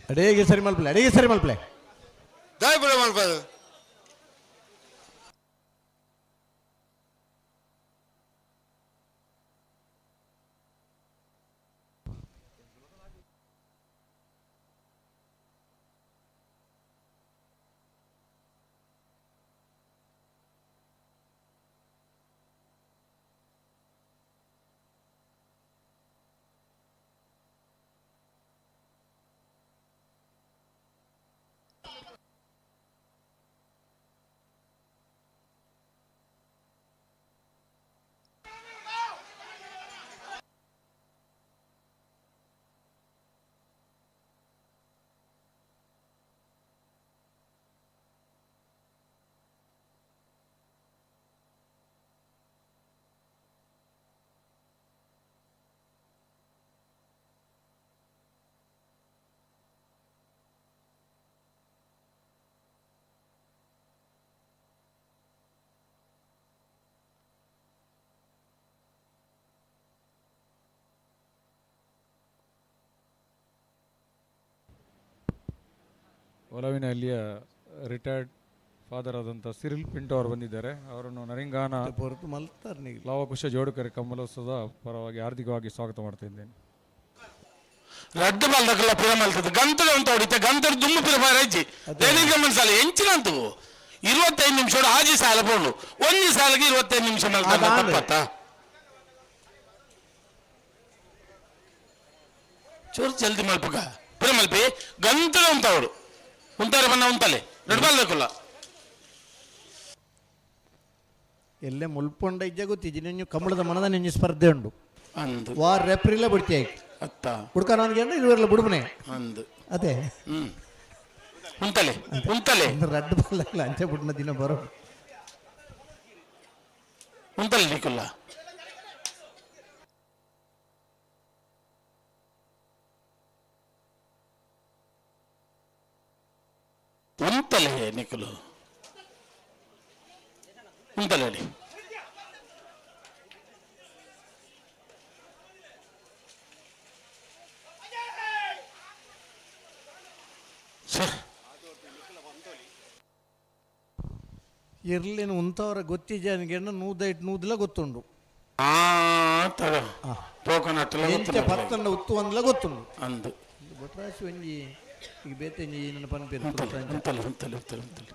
Speaker 16: ಅಡೇಗೆ ಸರಿ ಮಲ್ಪಲೆ ಅಡೇಗೆ ಸರಿ ಮಲ್ಪಲೆ
Speaker 21: ದಾಯಪುರ ಮಲ್ಪದು
Speaker 4: ಒಲವಿನಹಳ್ಳಿಯ ರಿಟೈರ್ಡ್ ಫಾದರ್ ಆದಂಥ ಸಿರಿಲ್ ಪಿಂಟೋ ಅವರು ಬಂದಿದ್ದಾರೆ. ಅವರನ್ನು ನರಿಂಗಾನ ಲವಕುಶ ಜೋಡುಕರೆ ಕಮಲೋತ್ಸವದ ಪರವಾಗಿ ಹಾರ್ದಿಕವಾಗಿ ಸ್ವಾಗತ ಮಾಡ್ತಾ ಇದ್ದೇನೆ.
Speaker 20: ರಡ್ಡು ಮಲ್ದಕಲ್ಲ ಪಿರ ಮಲ್ತದ್ದು ಗಂತದ ಅಂತ ಹೊಡಿತ ಗಂತದ ದುಮ್ಮು ಪಿರ ರಜ್ಜಿ ದೇನಿಗೆ ಮನ್ಸಾಲ ಎಂಚಿನ ಅಂತವು 25 ನಿಮಿಷ ಆಜಿ ಸಾಲ ಪೋಂಡು ಒಂಜಿ ಸಾಲಿಗೆ 25 ನಿಮಿಷ ಮಲ್ತದ ತಪ್ಪತ್ತ ಚೂರು ಜಲ್ದಿ ಮಲ್ಪುಗ ಪಿರ ಮಲ್ಪಿ ಗಂತದ ಅಂತ ಅವಳು ಉಂತಾರೆ ಬನ್ನ ಉಂತಲೆ ರಡ್ಡು ಮಲ್ದಕಲ್ಲ
Speaker 16: ಎಲ್ಲೇ ಮುಲ್ಪೊಂಡ ಇಜ್ಜ ಗೊತ್ತಿಜ್ಜಿ ನೆಂಜು ಕಮಲದ ಮನದ ನೆಂಜು ಸ್ಪರ್ಧೆ ಉಂಡು ವಾರ್ ರೆಪ್ರಿಲ್ಲ ಬಿಡ್ತಿ
Speaker 20: ಅತ್ತ
Speaker 16: ಹುಡ್ಕ ನನಗೆ ಇರುವಲ್ಲ ಬುಡುಬನೆ
Speaker 20: ಅಂದು
Speaker 16: ಅದೇ
Speaker 20: ಉಂತಲೆ ಉಂತಲೆ
Speaker 16: ರಡ್ಡು ಬಲ್ಲ ಅಂಚೆ ಬುಡ್ನ ದಿನ ಬರೋ
Speaker 20: ಉಂತಲೆ ನಿಕುಲ್ಲ ಉಂತಲೆ ನಿಕುಲು ಉಂತಲೆ ಅಡಿ
Speaker 16: ಇರ್ಲಿನ ಉಂತವರ ಗೊತ್ತಿಜ ನೂದೈಟ್ ನೂದಲ ಗೊತ್ತುಂಡು ಪತ್ತಂಡ ಉತ್ತು ಅಂದ್ಲ ಗೊತ್ತುಂಡು
Speaker 20: ಅಂದು
Speaker 16: ಬಟ್ರಾಶಿ ಒಂಜಿ ಈಗ ಬೇತೆಂಜಿ ನನ್ನ ಪನ್ಪೇರು
Speaker 20: ಉಂತಲೆ ಉಂತಲೆ ಉಂತಲೆ ಉಂತಲೆ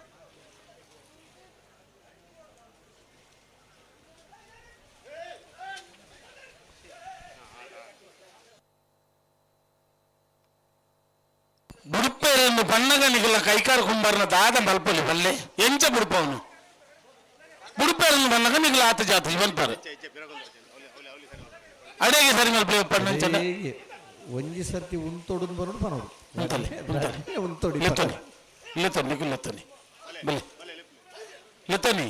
Speaker 20: ಬುಡುಪೇರನ್ನು ಬಣ್ಣಗನಿಗೆಲ್ಲ ಕೈಕಾರ ಕುಂಬಾರನ ದಾದ ಮಲ್ಪಲಿ ಬಲ್ಲೆ ಎಂಚ ಬುಡುಪವನು ಬುಡುಪೇರನ್ನು ಬಣ್ಣಗ ನಿಗಲ ಆತ ಜಾತಿ ಬಲ್ಪಾರೆ ಅಡೇಗೆ ಸರಿ ಮಲ್ಪಲಿ ಒಪ್ಪಣ್ಣ
Speaker 16: ಒಂಜಿ ಸರ್ತಿ ಉಂತೊಡು ಬರೋಡು ಬರೋಡು
Speaker 20: ಉಂತಲೆ
Speaker 16: ಉಂತೊಡಿ
Speaker 20: ಲೆತ್ತೋನಿ ಲೆತ್ತೋನಿ ನಿಖಿಲ್ ಲೆತ್ತೋನಿ ಬಲ್ಲೆ ಲೆತ್ತೋನಿ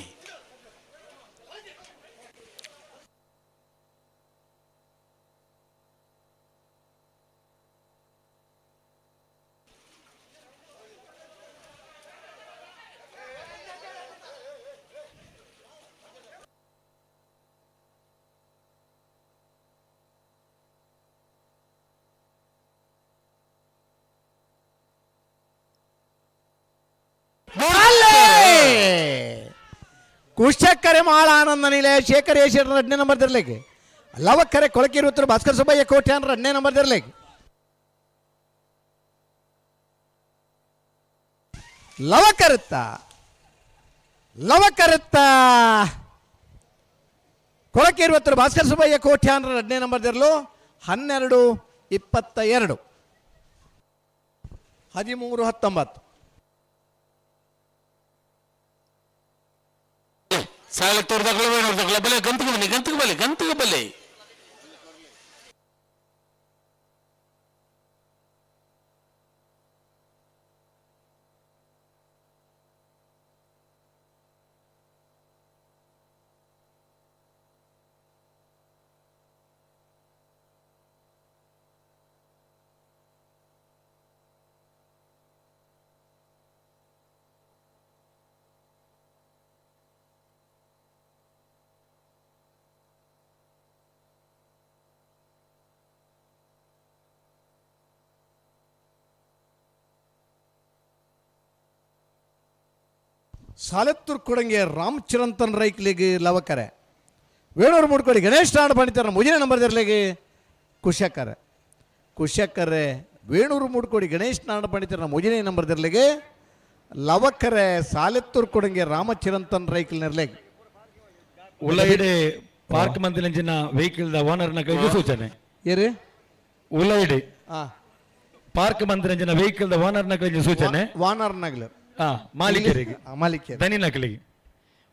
Speaker 16: ಕುಶಕ್ಕರೆ ಮಾಳ ಆನಂದ ನಿಲಯ ಶೇಖರ್ ಏಷ್ಯರ್ ಎರಡನೇ ನಂಬರ್ ದಿರ್ಲಿಕ್ಕೆ ಲವಕ್ಕರೆ ಕೊಳಕಿರುತ್ತರು ಭಾಸ್ಕರ್ ಸುಬ್ಬಯ್ಯ ಕೋಟ್ಯಾನ್ ಎರಡನೇ ನಂಬರ್ ದಿರ್ಲಿಕ್ಕೆ ಲವಕರುತ್ತ ಲವಕರುತ್ತ ಕೊಳಕಿರುವತ್ತರು ಭಾಸ್ಕರ್ ಸುಬ್ಬಯ್ಯ ಕೋಟ್ಯಾನ್ ಎರಡನೇ ನಂಬರ್ ದಿರ್ಲು 12 22 13 19.
Speaker 20: ಸಾಲ ತೋರ್ದಾಗಲೇ ಬಲೆ ಗಂತಿಗೆ ಬನ್ನಿ, ಗಂತಿಗೆ ಬಲೆ, ಗಂತಿಗೆ ಬಲೆ.
Speaker 16: ಸಾಲೆತ್ತೂರು ಕೊಡಂಗೆ ರಾಮಚರಂತನ್ ರೈಕ್ಲಿಗೆ ಲವಕರೆ ವೇಣೂರು ಮೂಡ್ಕೊಡಿ ಗಣೇಶ್ ನಾಡು ಪಂಡಿತರ ಮುಜಿನ ನಂಬರ್ ದಿರ್ಲಿಗೆ ಕುಶಕರೆ ಕುಶಕರೆ ವೇಣೂರು ಮೂಡ್ಕೊಡಿ ಗಣೇಶ್ ನಾಡು ಪಂಡಿತರ ಮುಜಿನ ನಂಬರ್ ದಿರ್ಲಿಗೆ ಲವಕರೆ ಸಾಲೆತ್ತೂರು ಕೊಡಂಗೆ ರಾಮಚಿರಂತನ್ ರೈಕ್ಲ್ ನಿರ್ಲೆಗೆ.
Speaker 9: ಉಲೈಡೆ ಪಾರ್ಕ್ ಮಂದಿನಂಚಿನ ವೆಹಿಕಲ್ the owner ನ ಕೈಗೆ ಸೂಚನೆ.
Speaker 16: ಏರು?
Speaker 9: ಉಲೈಡೆ ಪಾರ್ಕ್ ಮಂದಿನಂಚಿನ ವೆಹಿಕಲ್ the owner ನ ಕೈಗೆ ಸೂಚನೆ.
Speaker 16: ವಾನರ್ ನಗಲು
Speaker 9: ಮಾಲೀಕರಿಗೆ.
Speaker 16: ಮಾಲೀಕರಿಗೆ
Speaker 9: ದನಿ ನಕಲಿಗೆ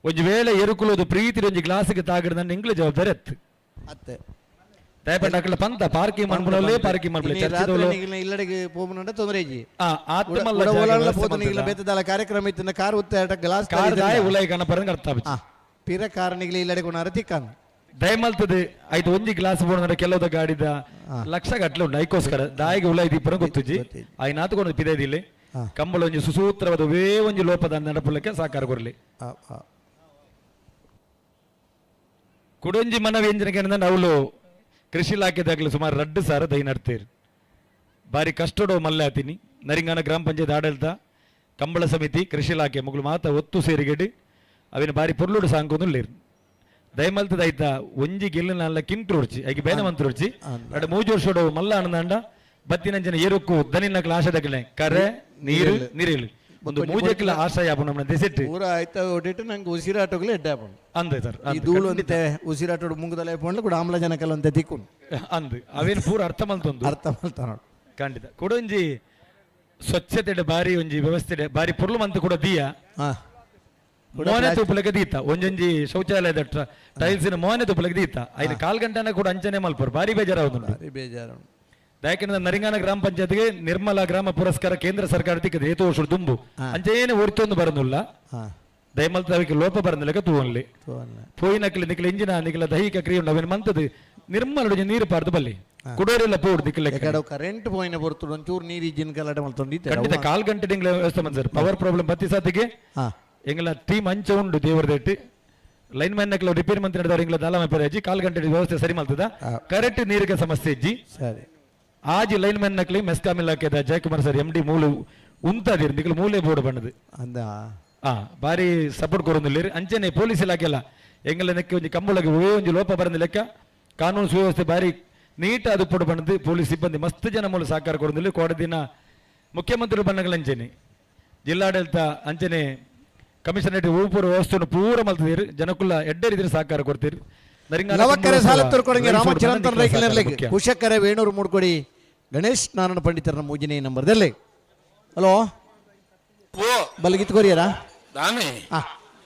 Speaker 9: ಒಂಜಿ ವೇಳೆ ಎರುಕುಲೋದು ಪ್ರೀತಿ ಒಂಜಿ ಗ್ಲಾಸ್ಗೆ ತಾಗಡ ಇಂಗ್ಲ ಜವಾಬ್ದಾರಿ ಅತ್ತು.
Speaker 16: ಅತ್ತೆ
Speaker 9: ದಯಪಟ್ಟ ಅಕಲ ಪಂತ ಪಾರ್ಕಿಂಗ್ ಮನ್ಪುನಲ್ಲೇ ಪಾರ್ಕಿಂಗ್ ಮನ್ಪುಲೆ ಚರ್ಚಿದವಳು
Speaker 16: ಇಲ್ಲಡೆಗೆ ಪೋಪುನಂಡ ತೊಂದರೆ ಇಜ್ಜಿ.
Speaker 9: ಆತ್ಮಲ್ಲ
Speaker 16: ಉಡ
Speaker 9: ಜಾಗ
Speaker 16: ಓಲಾಡ್ಲ
Speaker 9: ವ್ಯವಸ್ಥೆ
Speaker 16: ಪೋತು ನಿಗ್ಲ
Speaker 9: ಮಲ್ತದ.
Speaker 16: ಬೇತದಾಲ ಕಾರ್ಯಕ್ರಮ ಇತ್ತಿನ ಕಾರ್ ಉತ್ತ ಗ್ಲಾಸ್
Speaker 9: ಕಾರ್ ದಾಯ ಉಲೈ ಕನಪರಂಗ್ ಅರ್ಥ ಆಪುಜಿ.
Speaker 16: ಪಿರ ಕಾರ್ ನಿಗ್ಲ ಇಲ್ಲಡೆ ಕೊನಾರ ತಿಕ್ಕಾನ
Speaker 9: ದಯಮಲ್ತದೆ ಆಯ್ತು ಒಂಜಿ ಗ್ಲಾಸ್ ಬೋಡಂದ್ರೆ ಕೆಲವದ ಗಾಡಿದ ಲಕ್ಷ ಗಟ್ಲೆ ಉಂಟು ಐಕೋಸ್ಕರ ದಾಯಿಗೆ ಉಲೈ ದೀಪನ ಗೊತ್ತುಜಿ ಆಯ್ನಾತುಕೊಂಡು ಪಿದೈದಿಲ್ಲ ಕಂಬಳ ಒಂಜಿ ಸುಸೂತ್ರವಾದ ವೇ ಒಂಜಿ ಲೋಪದ ನಡಪುಲಕ್ಕೆ ಸಾಕಾರ ಕೊರ್ಲಿ. ಕುಡೊಂಜಿ ಮನವಿ ಎಂಜಿನ ಅವಳು ಕೃಷಿ ಇಲಾಖೆದಾಗಲಿ ಸುಮಾರು 2 ಸಾವಿರ ದೈ ನಡ್ತೀರಿ ಬಾರಿ ಕಷ್ಟಡೋ ಮಲ್ಲೆ ಆತೀನಿ. ನರಿಂಗಾನ ಗ್ರಾಮ ಪಂಚಾಯತ್ ಆಡಳಿತ ಕಂಬಳ ಸಮಿತಿ ಕೃಷಿ ಇಲಾಖೆ ಮಗಳು ಮಾತ ಒತ್ತು ಸೇರಿಗೆಡಿ ಅವಿನ ಬಾರಿ ಪೊರ್ಲುಡು ಸಾಂಕೊಂದು ದಯಮಲ್ತದ ಐತ ಒಂಜಿ ಗೆಲ್ಲಿನ ಕಿಂಟ್ರು ಉರ್ಚಿ ಐಕೆ ಬೇನ ಮಂತ್ರುರ್ಚಿ ಅಡ ಮೂಜು ವರ್ಷೋಡು ಮಲ್ಲ ಅನಂದಾಂಡ ಬತ್ತಿನಂಚಿನ ಏರುಕ್ಕು ದನಿನ ಆಶದಕ್ಕಲೆ ಕರೆ ನೀರು ನೀರಿಲು ಒಂದು ಮೂಜಕ್ಕಿಲ ಆಶಯ ನಮ್ಮ ದೆಸೆಟ್
Speaker 16: ಪೂರ ಆಯ್ತಾ ಒಟ್ಟಿಟ್ಟು ನಂಗೆ ಉಸಿರಾಟೋಗ್ಲೇ ಎಡ್ಡೆ ಆಪುಂಡು
Speaker 9: ಅಂದೆ ಸರ್
Speaker 16: ಈ ಧೂಳು ಅಂತೆ ಉಸಿರಾಟೋಡು ಮುಂಗುದಲೆ ಪೋಂಡ್ಲು ಕೂಡ ಆಮ್ಲಜನಕಲ ಅಂತೆ ತಿಕ್ಕು
Speaker 9: ಅಂದು ಅವೇನು ಪೂರ ಅರ್ಥ ಮಲ್ತೊಂದು
Speaker 16: ಅರ್ಥ ಮಲ್ತ ನೋಡು
Speaker 9: ಖಂಡಿತ ಕೊಡೊಂಜಿ ಸ್ವಚ್ಛತೆ ಬಾರಿ ಒಂಜಿ ವ್ಯವಸ್ಥೆ ಬಾರಿ ಪೊರ್ಲು ಮಂತ್ ಕೂಡ ದೀಯ ಮೋನೆ ತುಪ್ಪಲಕ್ಕೆ ದೀತ ಒಂಜೊಂಜಿ ಶೌಚಾಲಯದ ಟೈಲ್ಸಿನ ಮೋನೆ ತುಪ್ಪಲಕ್ಕೆ ದೀತ ಐದು ಕಾಲ್ ಗಂಟೆನ ಕೂಡ ಅಂಚನೆ ಮಲ್ಪರು ಬಾರಿ ಬೇಜಾರಾಗುದುಂಟು
Speaker 16: ಬಾರಿ ಬೇಜಾರು.
Speaker 9: ಯಾಕೆಂದ್ರೆ ನರಿಂಗಾನ ಗ್ರಾಮ ಪಂಚಾಯತ್ಗೆ ನಿರ್ಮಲ ಗ್ರಾಮ ಪುರಸ್ಕಾರ ಕೇಂದ್ರ ಸರ್ಕಾರ ತಿಕ್ಕದೆ ಏತು ವರ್ಷ ದುಂಬು ಅಂಚೇನೆ ಒರಿತೊಂದು ಬರನುಲ್ಲ ದಯಮಲ್ತ ಅವಿಗೆ ಲೋಪ ಬರಂದಿಲ್ಲಕ ತೂವನ್ಲಿ ಪೋಯಿನಕ್ಲಿ ನಿಕ್ಲ ಇಂಜಿನ ನಿಕ್ಲ ದೈಹಿಕ ಕ್ರಿಯೆ ಉಂಡು ಅವೇನು ಮಂತದು ನಿರ್ಮಲ ನೀರು ಪಾರ್ದು ಬಲ್ಲಿ ಕುಡೋರೆಲ್ಲ ಪೋಡು ದಿಕ್ಕಲೆ
Speaker 16: ಕರೆಂಟ್ ಪೋಯಿನ ಬರ್ತುಡು ಒಂಚೂರು ನೀರು ಇಜ್ಜಿನ ಗಲಾಟೆ ಮಲ್ತೊಂಡು
Speaker 9: ಖಂಡಿತ ಕಾಲ್ ಗಂಟೆ ಡಿಂಗ್ಲ ವ್ಯವಸ್ಥೆ ಮಂತ್ ಸರ್ ಪವರ್ ಪ್ರಾಬ್ಲಮ್ ಬತ್ತಿ ಸಾತಿಗೆ ಎಂಗಲ ಟೀಮ್ ಅಂಚ ಉಂಡು ದೇವರದೆಟ್ಟು ಲೈನ್ ಮ್ಯಾನ್ ನಕ್ಲ ರಿಪೇರ್ ಮಂತ್ ನಡೆದವ್ರು ಎಂಗ್ಲ ದಾಲ ಅಜ್ಜಿ ಕಾಲ್ ಗಂಟೆ ವ್ಯವಸ್ಥೆ ಸರಿ ಮಲ್ತದ ಕರೆಕ್ಟ್ ನೀರಿಗೆ ಸಮಸ್ಯೆ ಇಜ್ಜಿ
Speaker 16: ಸರಿ
Speaker 9: ಆಜಿ ಲೈನ್ ಮ್ಯಾನ್ ನಕ್ಲಿ ಮೆಸ್ಕಾಮ್ ಇಲಾಖೆದ ಜಯಕುಮಾರ್ ಸರ್ ಎಂ ಡಿ ಮೂಲು ಉಂತಾದಿರು ನಿಕ್ಲ ಮೂಲೆ ಬೋರ್ಡ್ ಬಣ್ಣದು
Speaker 16: ಅಂದ
Speaker 9: ಬಾರಿ ಸಪೋರ್ಟ್ ಕೊರೊಂದಿಲ್ಲ ಅಂಚನೆ ಪೊಲೀಸ್ ಇಲಾಖೆ ಅಲ್ಲ ಎಂಗಲ ನೆಕ್ಕೆ ಒಂಜಿ ಕಂಬಳಗೆ ಒವೇ ಒಂಜಿ ಲೋಪ ಬರಂದ ಲೆಕ್ಕ ಕಾನೂನು ಸುವ್ಯವಸ್ಥೆ ಬಾರಿ ನೀಟ್ ಅದು ಪೊಡು ಬಣ್ಣದು ಪೊಲೀಸ್ ಸಿಬ್ಬಂದಿ ಮಸ್ತ್ ಜನ ಮೂಲ ಸಹಕಾರ ಕೊರೊಂದಿಲ್ಲ ಕೋಡ ದಿನ ಮುಖ್ಯಮಂತ್ರಿ ಬಣ್ಣಗಳ ಅಂಚನೆ ಜಿಲ್ಲಾಡಳಿತ ಅಂಚನೆ ಕಮಿಷನರೇಟ್ ಊಪುರ ವ್ಯವಸ್ಥೆಯನ್ನು ಪೂರ ಮಲ್ತಿದ್ದೀರಿ ಜನಕುಲ್ಲ ಎಡ್ಡೆ ರೀತಿಯ ಸಹಕಾರ ಕೊಡ್ತೀರಿ.
Speaker 16: ಲವಕರೆ ಸಾಲತ್ತೂರು ಕೊಡಂಗೆ ರಾಮಚರಂತನ್ ರೈಕಲ್ ಕುಶಕರೆ ವೇಣೂರು ಮೂಡ್ಕೊಡಿ ಗಣೇಶ್ ನಾರಾಯಣ ಪಂಡಿತರ ಮೂಜಿನೇ ನಂಬರ್ದಲ್ಲಿ. ಹಲೋ ಬಲಗಿತ್ ಕೊರಿಯರಾ
Speaker 20: ದಾನೆ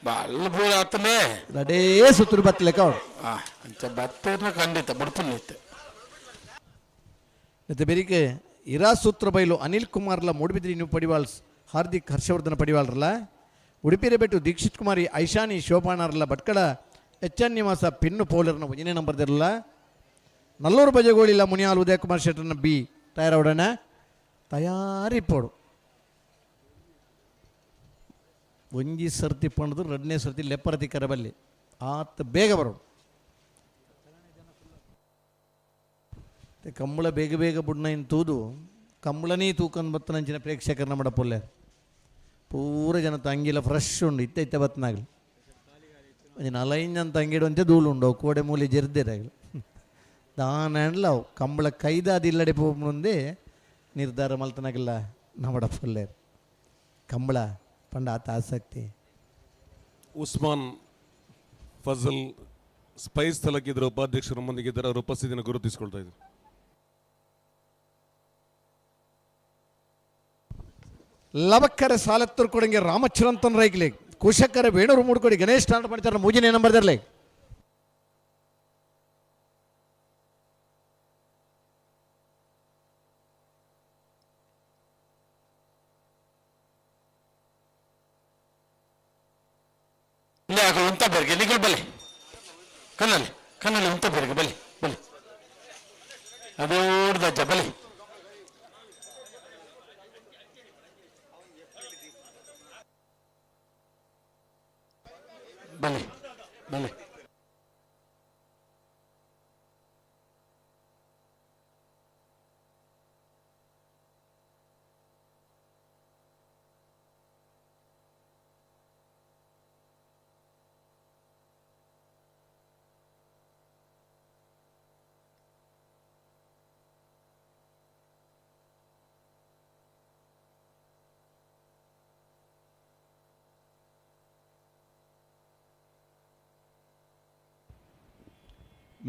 Speaker 20: ಬಲ್ಲ ಪೂರ ಆತನೇ
Speaker 16: ರಡೇ ಸುತ್ತೂರು ಬತ್ತಲೆಕ್ಕ ಅವಳು
Speaker 20: ಅಂಚ ಬತ್ತೇನ ಖಂಡಿತ ಬಡ್ಪುನ್ನೈತೆ.
Speaker 16: ಮತ್ತೆ ಬೆರಿಕೆ ಇರಾ ಸೂತ್ರ ಬೈಲು ಅನಿಲ್ ಕುಮಾರ್ಲ ಮೂಡುಬಿದ್ರಿ ನೀವು ಪಡಿವಾಳ್ಸ್ ಹಾರ್ದಿಕ್ ಹರ್ಷವರ್ಧನ ಪಡಿವಾಳ್ರಲ್ಲ ಉಡುಪಿರೆ ಬೆಟ್ಟು ದೀಕ್ಷಿತ್ ಕುಮಾರಿ ಐಶಾನಿ ಶೋಭಾನಾರ್ಲ ಭಟ್ಕಳ ಎಚ್ ಎನ್ ನಿವಾಸ ಪಿನ್ನು ಪೌಲರ್ನ ಒಂದನೇ ನಂಬರ್ದಿರಲ್ಲ ನಲ್ಲೂರು ಬಜಗೋಳಿಲ್ಲ ಮುನಿಯಾಲ್ ಉದಯಕುಮಾರ್ ಶೆಟ್ಟರ್ನ ಬಿ ತಯಾರವಡಣ ತಯಾರಿಪೋಡು ಒಂಜಿ ಸರ್ತಿ ಪಂಡ್ದು ಎರಡನೇ ಸರ್ತಿ ಲೆಪ್ಪರತಿ ಕರಬಲ್ಲಿ ಆತ ಬೇಗ ಬರೋಡು ಕಂಬಳ ಬೇಗ ಬೇಗ ಬುಡ್ನ ಇನ್ ತೂದು ಕಂಬಳನೇ ತೂಕನ್ ಬತ್ತನಂಚಿನ ಪ್ರೇಕ್ಷಕರನ್ನ ಮಾಡಪೊಲ್ಲೆ ಪೂರ ಜನ ತಂಗಿಲ ಫ್ರೆಶ್ ಉಂಡು ಇತ್ತೆ ಇತ್ತೆ ಬತ್ತನಾಗಲಿ ಒಂಜಿ ನಲೈನ್ ಜನ ತಂಗಿಡು ಅಂಚೆ ಧೂಳು ಉಂಡು ಅವು ಕೋಡೆ ಮೂಲೆ ಜೆರ್ದಿರಾಗಲಿ ದಾನ ಅವು ಕಂಬಳ ಕೈದಾದಿಲ್ಲಡೆ ಪೋಪುಂದೆ ನಿರ್ಧಾರ ಮಲ್ತನಾಗಲ್ಲ ನಮ್ಮಡ ಫುಲ್ಲೇರು ಕಂಬಳ ಪಂಡ ಆತ ಆಸಕ್ತಿ.
Speaker 17: ಉಸ್ಮಾನ್ ಫಜಲ್ ಸ್ಪೈಸ್ ತಲಕಿದ್ರ ಉಪಾಧ್ಯಕ್ಷರು ಮುಂದಿಗಿದ್ದಾರೆ, ಅವರ ಉಪಸ್ಥಿತಿಯನ್ನು ಗುರುತಿಸಿಕೊಳ್ತಾ ಇದ್ದಾರೆ.
Speaker 16: ಲವಕ್ಕರೆ ಸಾಲತ್ತೂರು ಕೊಡಂಗೆ ರಾಮಚರಂತನ್ ರೈಕ್ಲೆ ಕುಶಕ್ಕರೆ ವೇಣೂರು ಮೂಡ್ಕೊಡಿ ಗಣೇಶ್ ನಾಡ ಪಡಿತಾರ ಮೂಜಿನೇ ನಂಬರ್ ದರ್ಲೆ.
Speaker 20: ಉಂತ ಬೆರ್ಗೆ ನಿಗಲ್ ಬಲೆ ಕಣ್ಣಲ್ಲಿ ಕಣ್ಣಲ್ಲಿ ಉಂತ ಬೆರ್ಗೆ ಬಲಿ ಬಲಿ ಅದೋಡ್ದಜ್ಜ ಬಲಿ. ಬಲಿ ಬಲಿ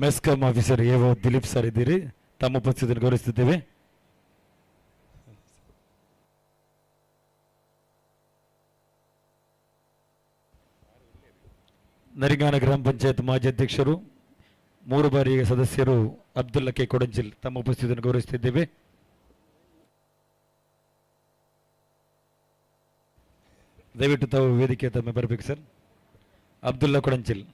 Speaker 9: ಮೆಸ್ಕಾಂ ಆಫೀಸರ್ ಎ ದಿಲೀಪ್ ಸರ್ ಇದ್ದೀರಿ, ತಮ್ಮ ಉಪಸ್ಥಿತಿಯನ್ನು ಗೌರವಿಸುತ್ತಿದ್ದೇವೆ. ನರಿಗಾನ ಗ್ರಾಮ ಪಂಚಾಯತ್ ಮಾಜಿ ಅಧ್ಯಕ್ಷರು, 3 ಬಾರಿ ಸದಸ್ಯರು ಅಬ್ದುಲ್ಲಾ ಕೆ ಕೊಡಂಚಿಲ್ ತಮ್ಮ ಉಪಸ್ಥಿತಿಯನ್ನು ಗೌರವಿಸುತ್ತಿದ್ದೇವೆ. ದಯವಿಟ್ಟು ತಾವು ವೇದಿಕೆ ತಮ್ಮ ಬರಬೇಕು ಸರ್. ಅಬ್ದುಲ್ಲಾ ಕೊಡಂಚಿಲ್.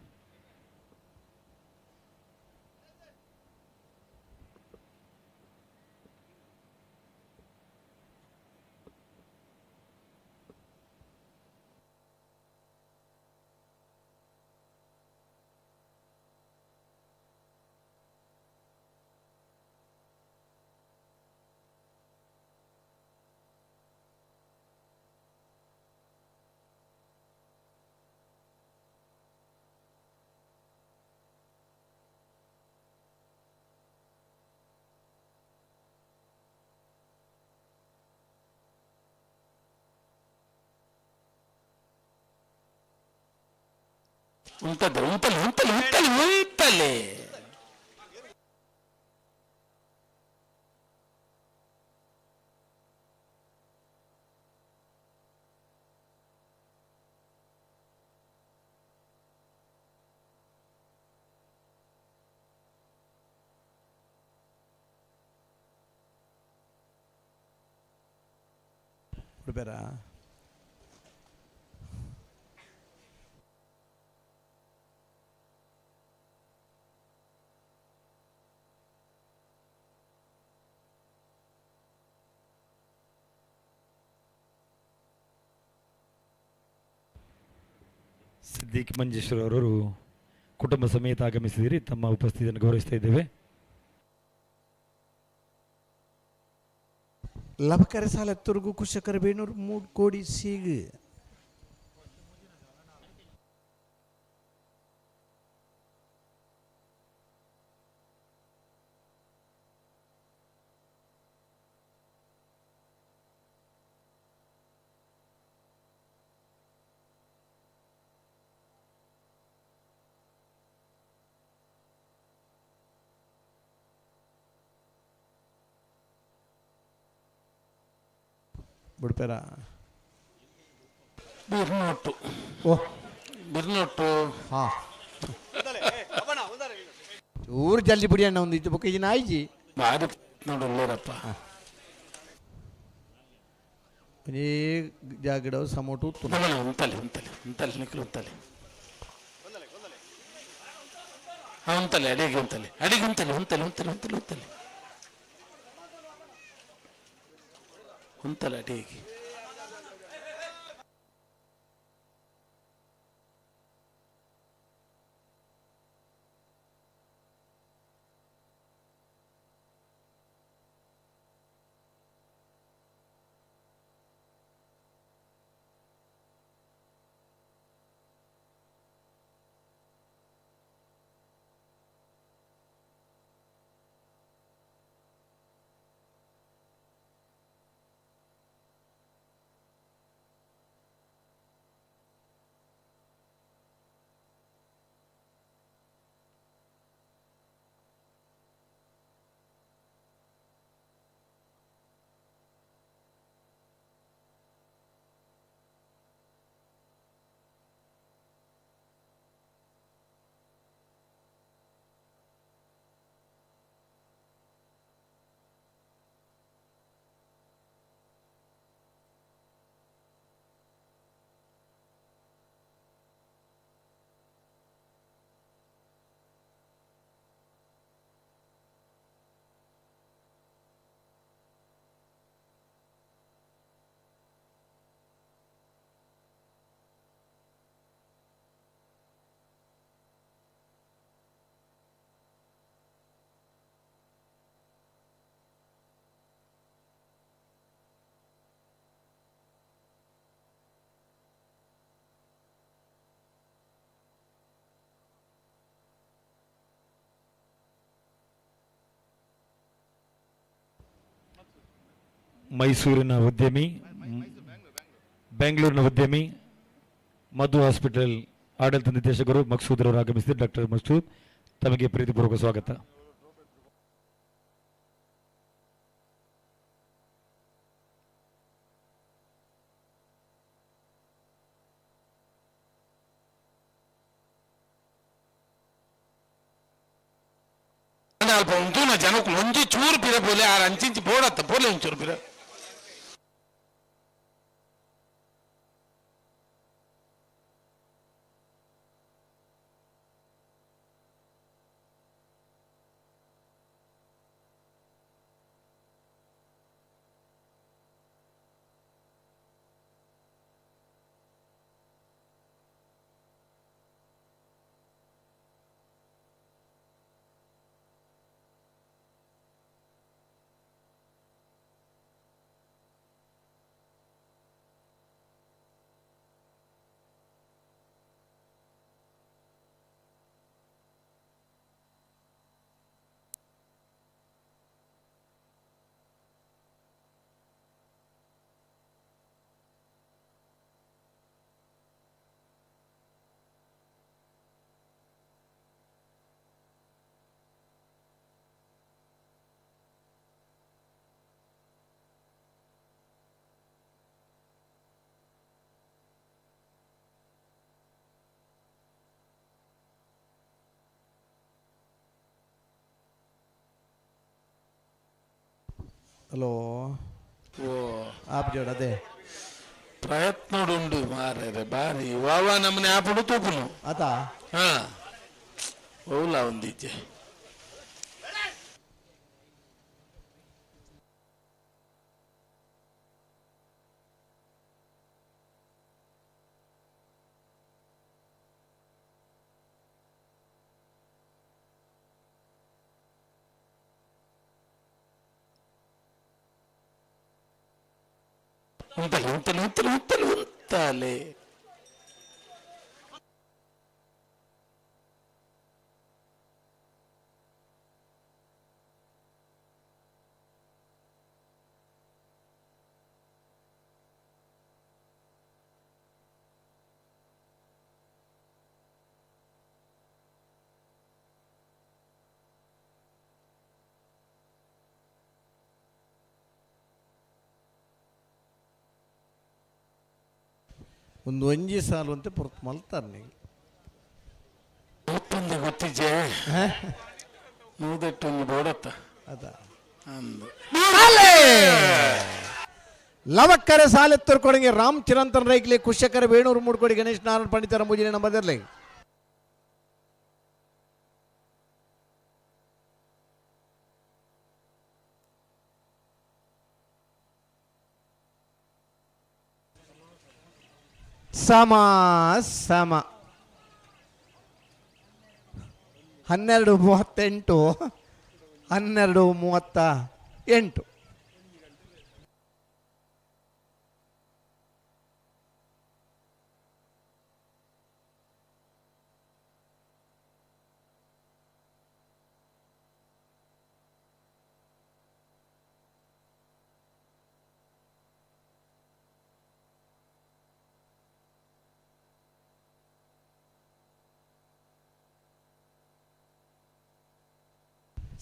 Speaker 20: ಉಂಟದ್ದು ಉಂಟಲ್ಲಿ ಉಂಟಲ್ಲಿ ಉಂಟಲ್ಲಿ ಉಂಟಲ್ಲಿ
Speaker 16: ಉಡುಪೇರ
Speaker 9: ಸಿದ್ದಿಕ್ ಮಂಜೇಶ್ವರ ಅವರು ಕುಟುಂಬ ಸಮೇತ ಆಗಮಿಸಿದಿರಿ, ತಮ್ಮ ಉಪಸ್ಥಿತಿಯನ್ನು ಗೌರವಿಸ್ತಾ ಇದ್ದೇವೆ.
Speaker 16: ಲಭಕರೆ ಸಾಲ ತುರ್ಗು ಕುಶಕರ ಬೇಣೂರು 3 ಕೋಡಿ ಸೀಗು. ಬಿಡ್ಪೇರ
Speaker 20: ಬಿರ್ನೋಟು.
Speaker 16: ಓ
Speaker 20: ಬಿರ್ನೋಟು.
Speaker 16: ಹಾ ಚೂರು ಜಲ್ದಿ ಬಿಡಿ ಅಣ್ಣ, ಒಂದು ಇತ್ತು ಬೊಕ್ಕ ಇದು ನಾಯಿಜಿ
Speaker 20: ಬಾರಿ ನೋಡಲ್ಲೇರಪ್ಪ.
Speaker 16: ಒಂಜೇ ಜಾಗಡ ಸಮೋಟು
Speaker 20: ಉಂತಲೆ ಉಂತಲೆ ಉಂತಲೆ ನಿಕ್ಲು ಉಂತಲೆ. ಹಾ ಉಂತಲೆ ಅಡಿಗೆ ಉಂತಲೆ ಅಡಿಗೆ ಉಂತಲೆ ಉಂತಲೆ ಉಂತಲೆ ಉಂತಲೆ ಉಂತಲೆ ಉಂತಲೆ ಅಡಿಗೆ.
Speaker 9: ಮೈಸೂರಿನ ಉದ್ಯಮಿ, ಬೆಂಗಳೂರಿನ ಉದ್ಯಮಿ, ಮಧು ಹಾಸ್ಪಿಟಲ್ ಆಡಳಿತ ನಿರ್ದೇಶಕರು ಮಕ್ಸೂದ್ ರವರು ಆಗಮಿಸಿದರು. ಡಾಕ್ಟರ್ ಮಕ್ಸೂದ್ ತಮಗೆ ಪ್ರೀತಿಪೂರ್ವಕ ಸ್ವಾಗತ.
Speaker 20: ಅಲ್ಪ ಉಂಟುನ ಜನಕ್ಕೆ ಒಂಜಿ ಚೂರು ಪಿರ ಪೋಲೆ ಆರ್ ಅಂಚಿಂಚಿ ಬೋಡತ್ತ ಪೋಲೆ ಒಂಚೂರು ಪಿರ.
Speaker 16: ಹಲೋ
Speaker 20: ಓ
Speaker 16: ಆಪ್ ಜೋಡ ಅದೇ
Speaker 20: ಪ್ರಯತ್ನ ಉಂಡು ಮಾರ್ರೆ ಬಾರಿ ವಾವಾ ನಮ್ಮನೆ ಆಪುಡು ತೂಪುನು
Speaker 16: ಆತ
Speaker 20: ಹಾ ಓಲ ಒಂದೀಚೆ ಉಂಟಲೆ ಉಂಟಲೆ ಉಂಟಲೆ ಉಂಟಲೆ ಉಂಟಲೆ
Speaker 16: ಒಂದು ಒಂಜಿ ಸಾಲು ಅಂತ ಪೊರ್ತು ಮಲ್ತಾರೆ ನೀವು
Speaker 20: ಒಪ್ಪಂದ ಗೊತ್ತಿಜೆ ನೂದೆಟ್ಟೊಂದು ಬೋಡತ್ತ
Speaker 16: ಅದ
Speaker 20: ಅಂದು
Speaker 16: ಲವಕ್ಕರೆ ಸಾಲೆತ್ತರ್ ಕೊಡಂಗೆ ರಾಮ್ ಚಿರಂತನ್ ರೈಕ್ಲೆ ಕುಶಕರ ವೇಣೂರು ಮೂಡ್ಕೊಡಿ ಗಣೇಶ್ ನಾರಾಯಣ ಪಂಡಿತರ ಮುಜಿನ ನಂಬದಿರ್ಲಿ ಸಮ ಸಮ 12:38 12:38.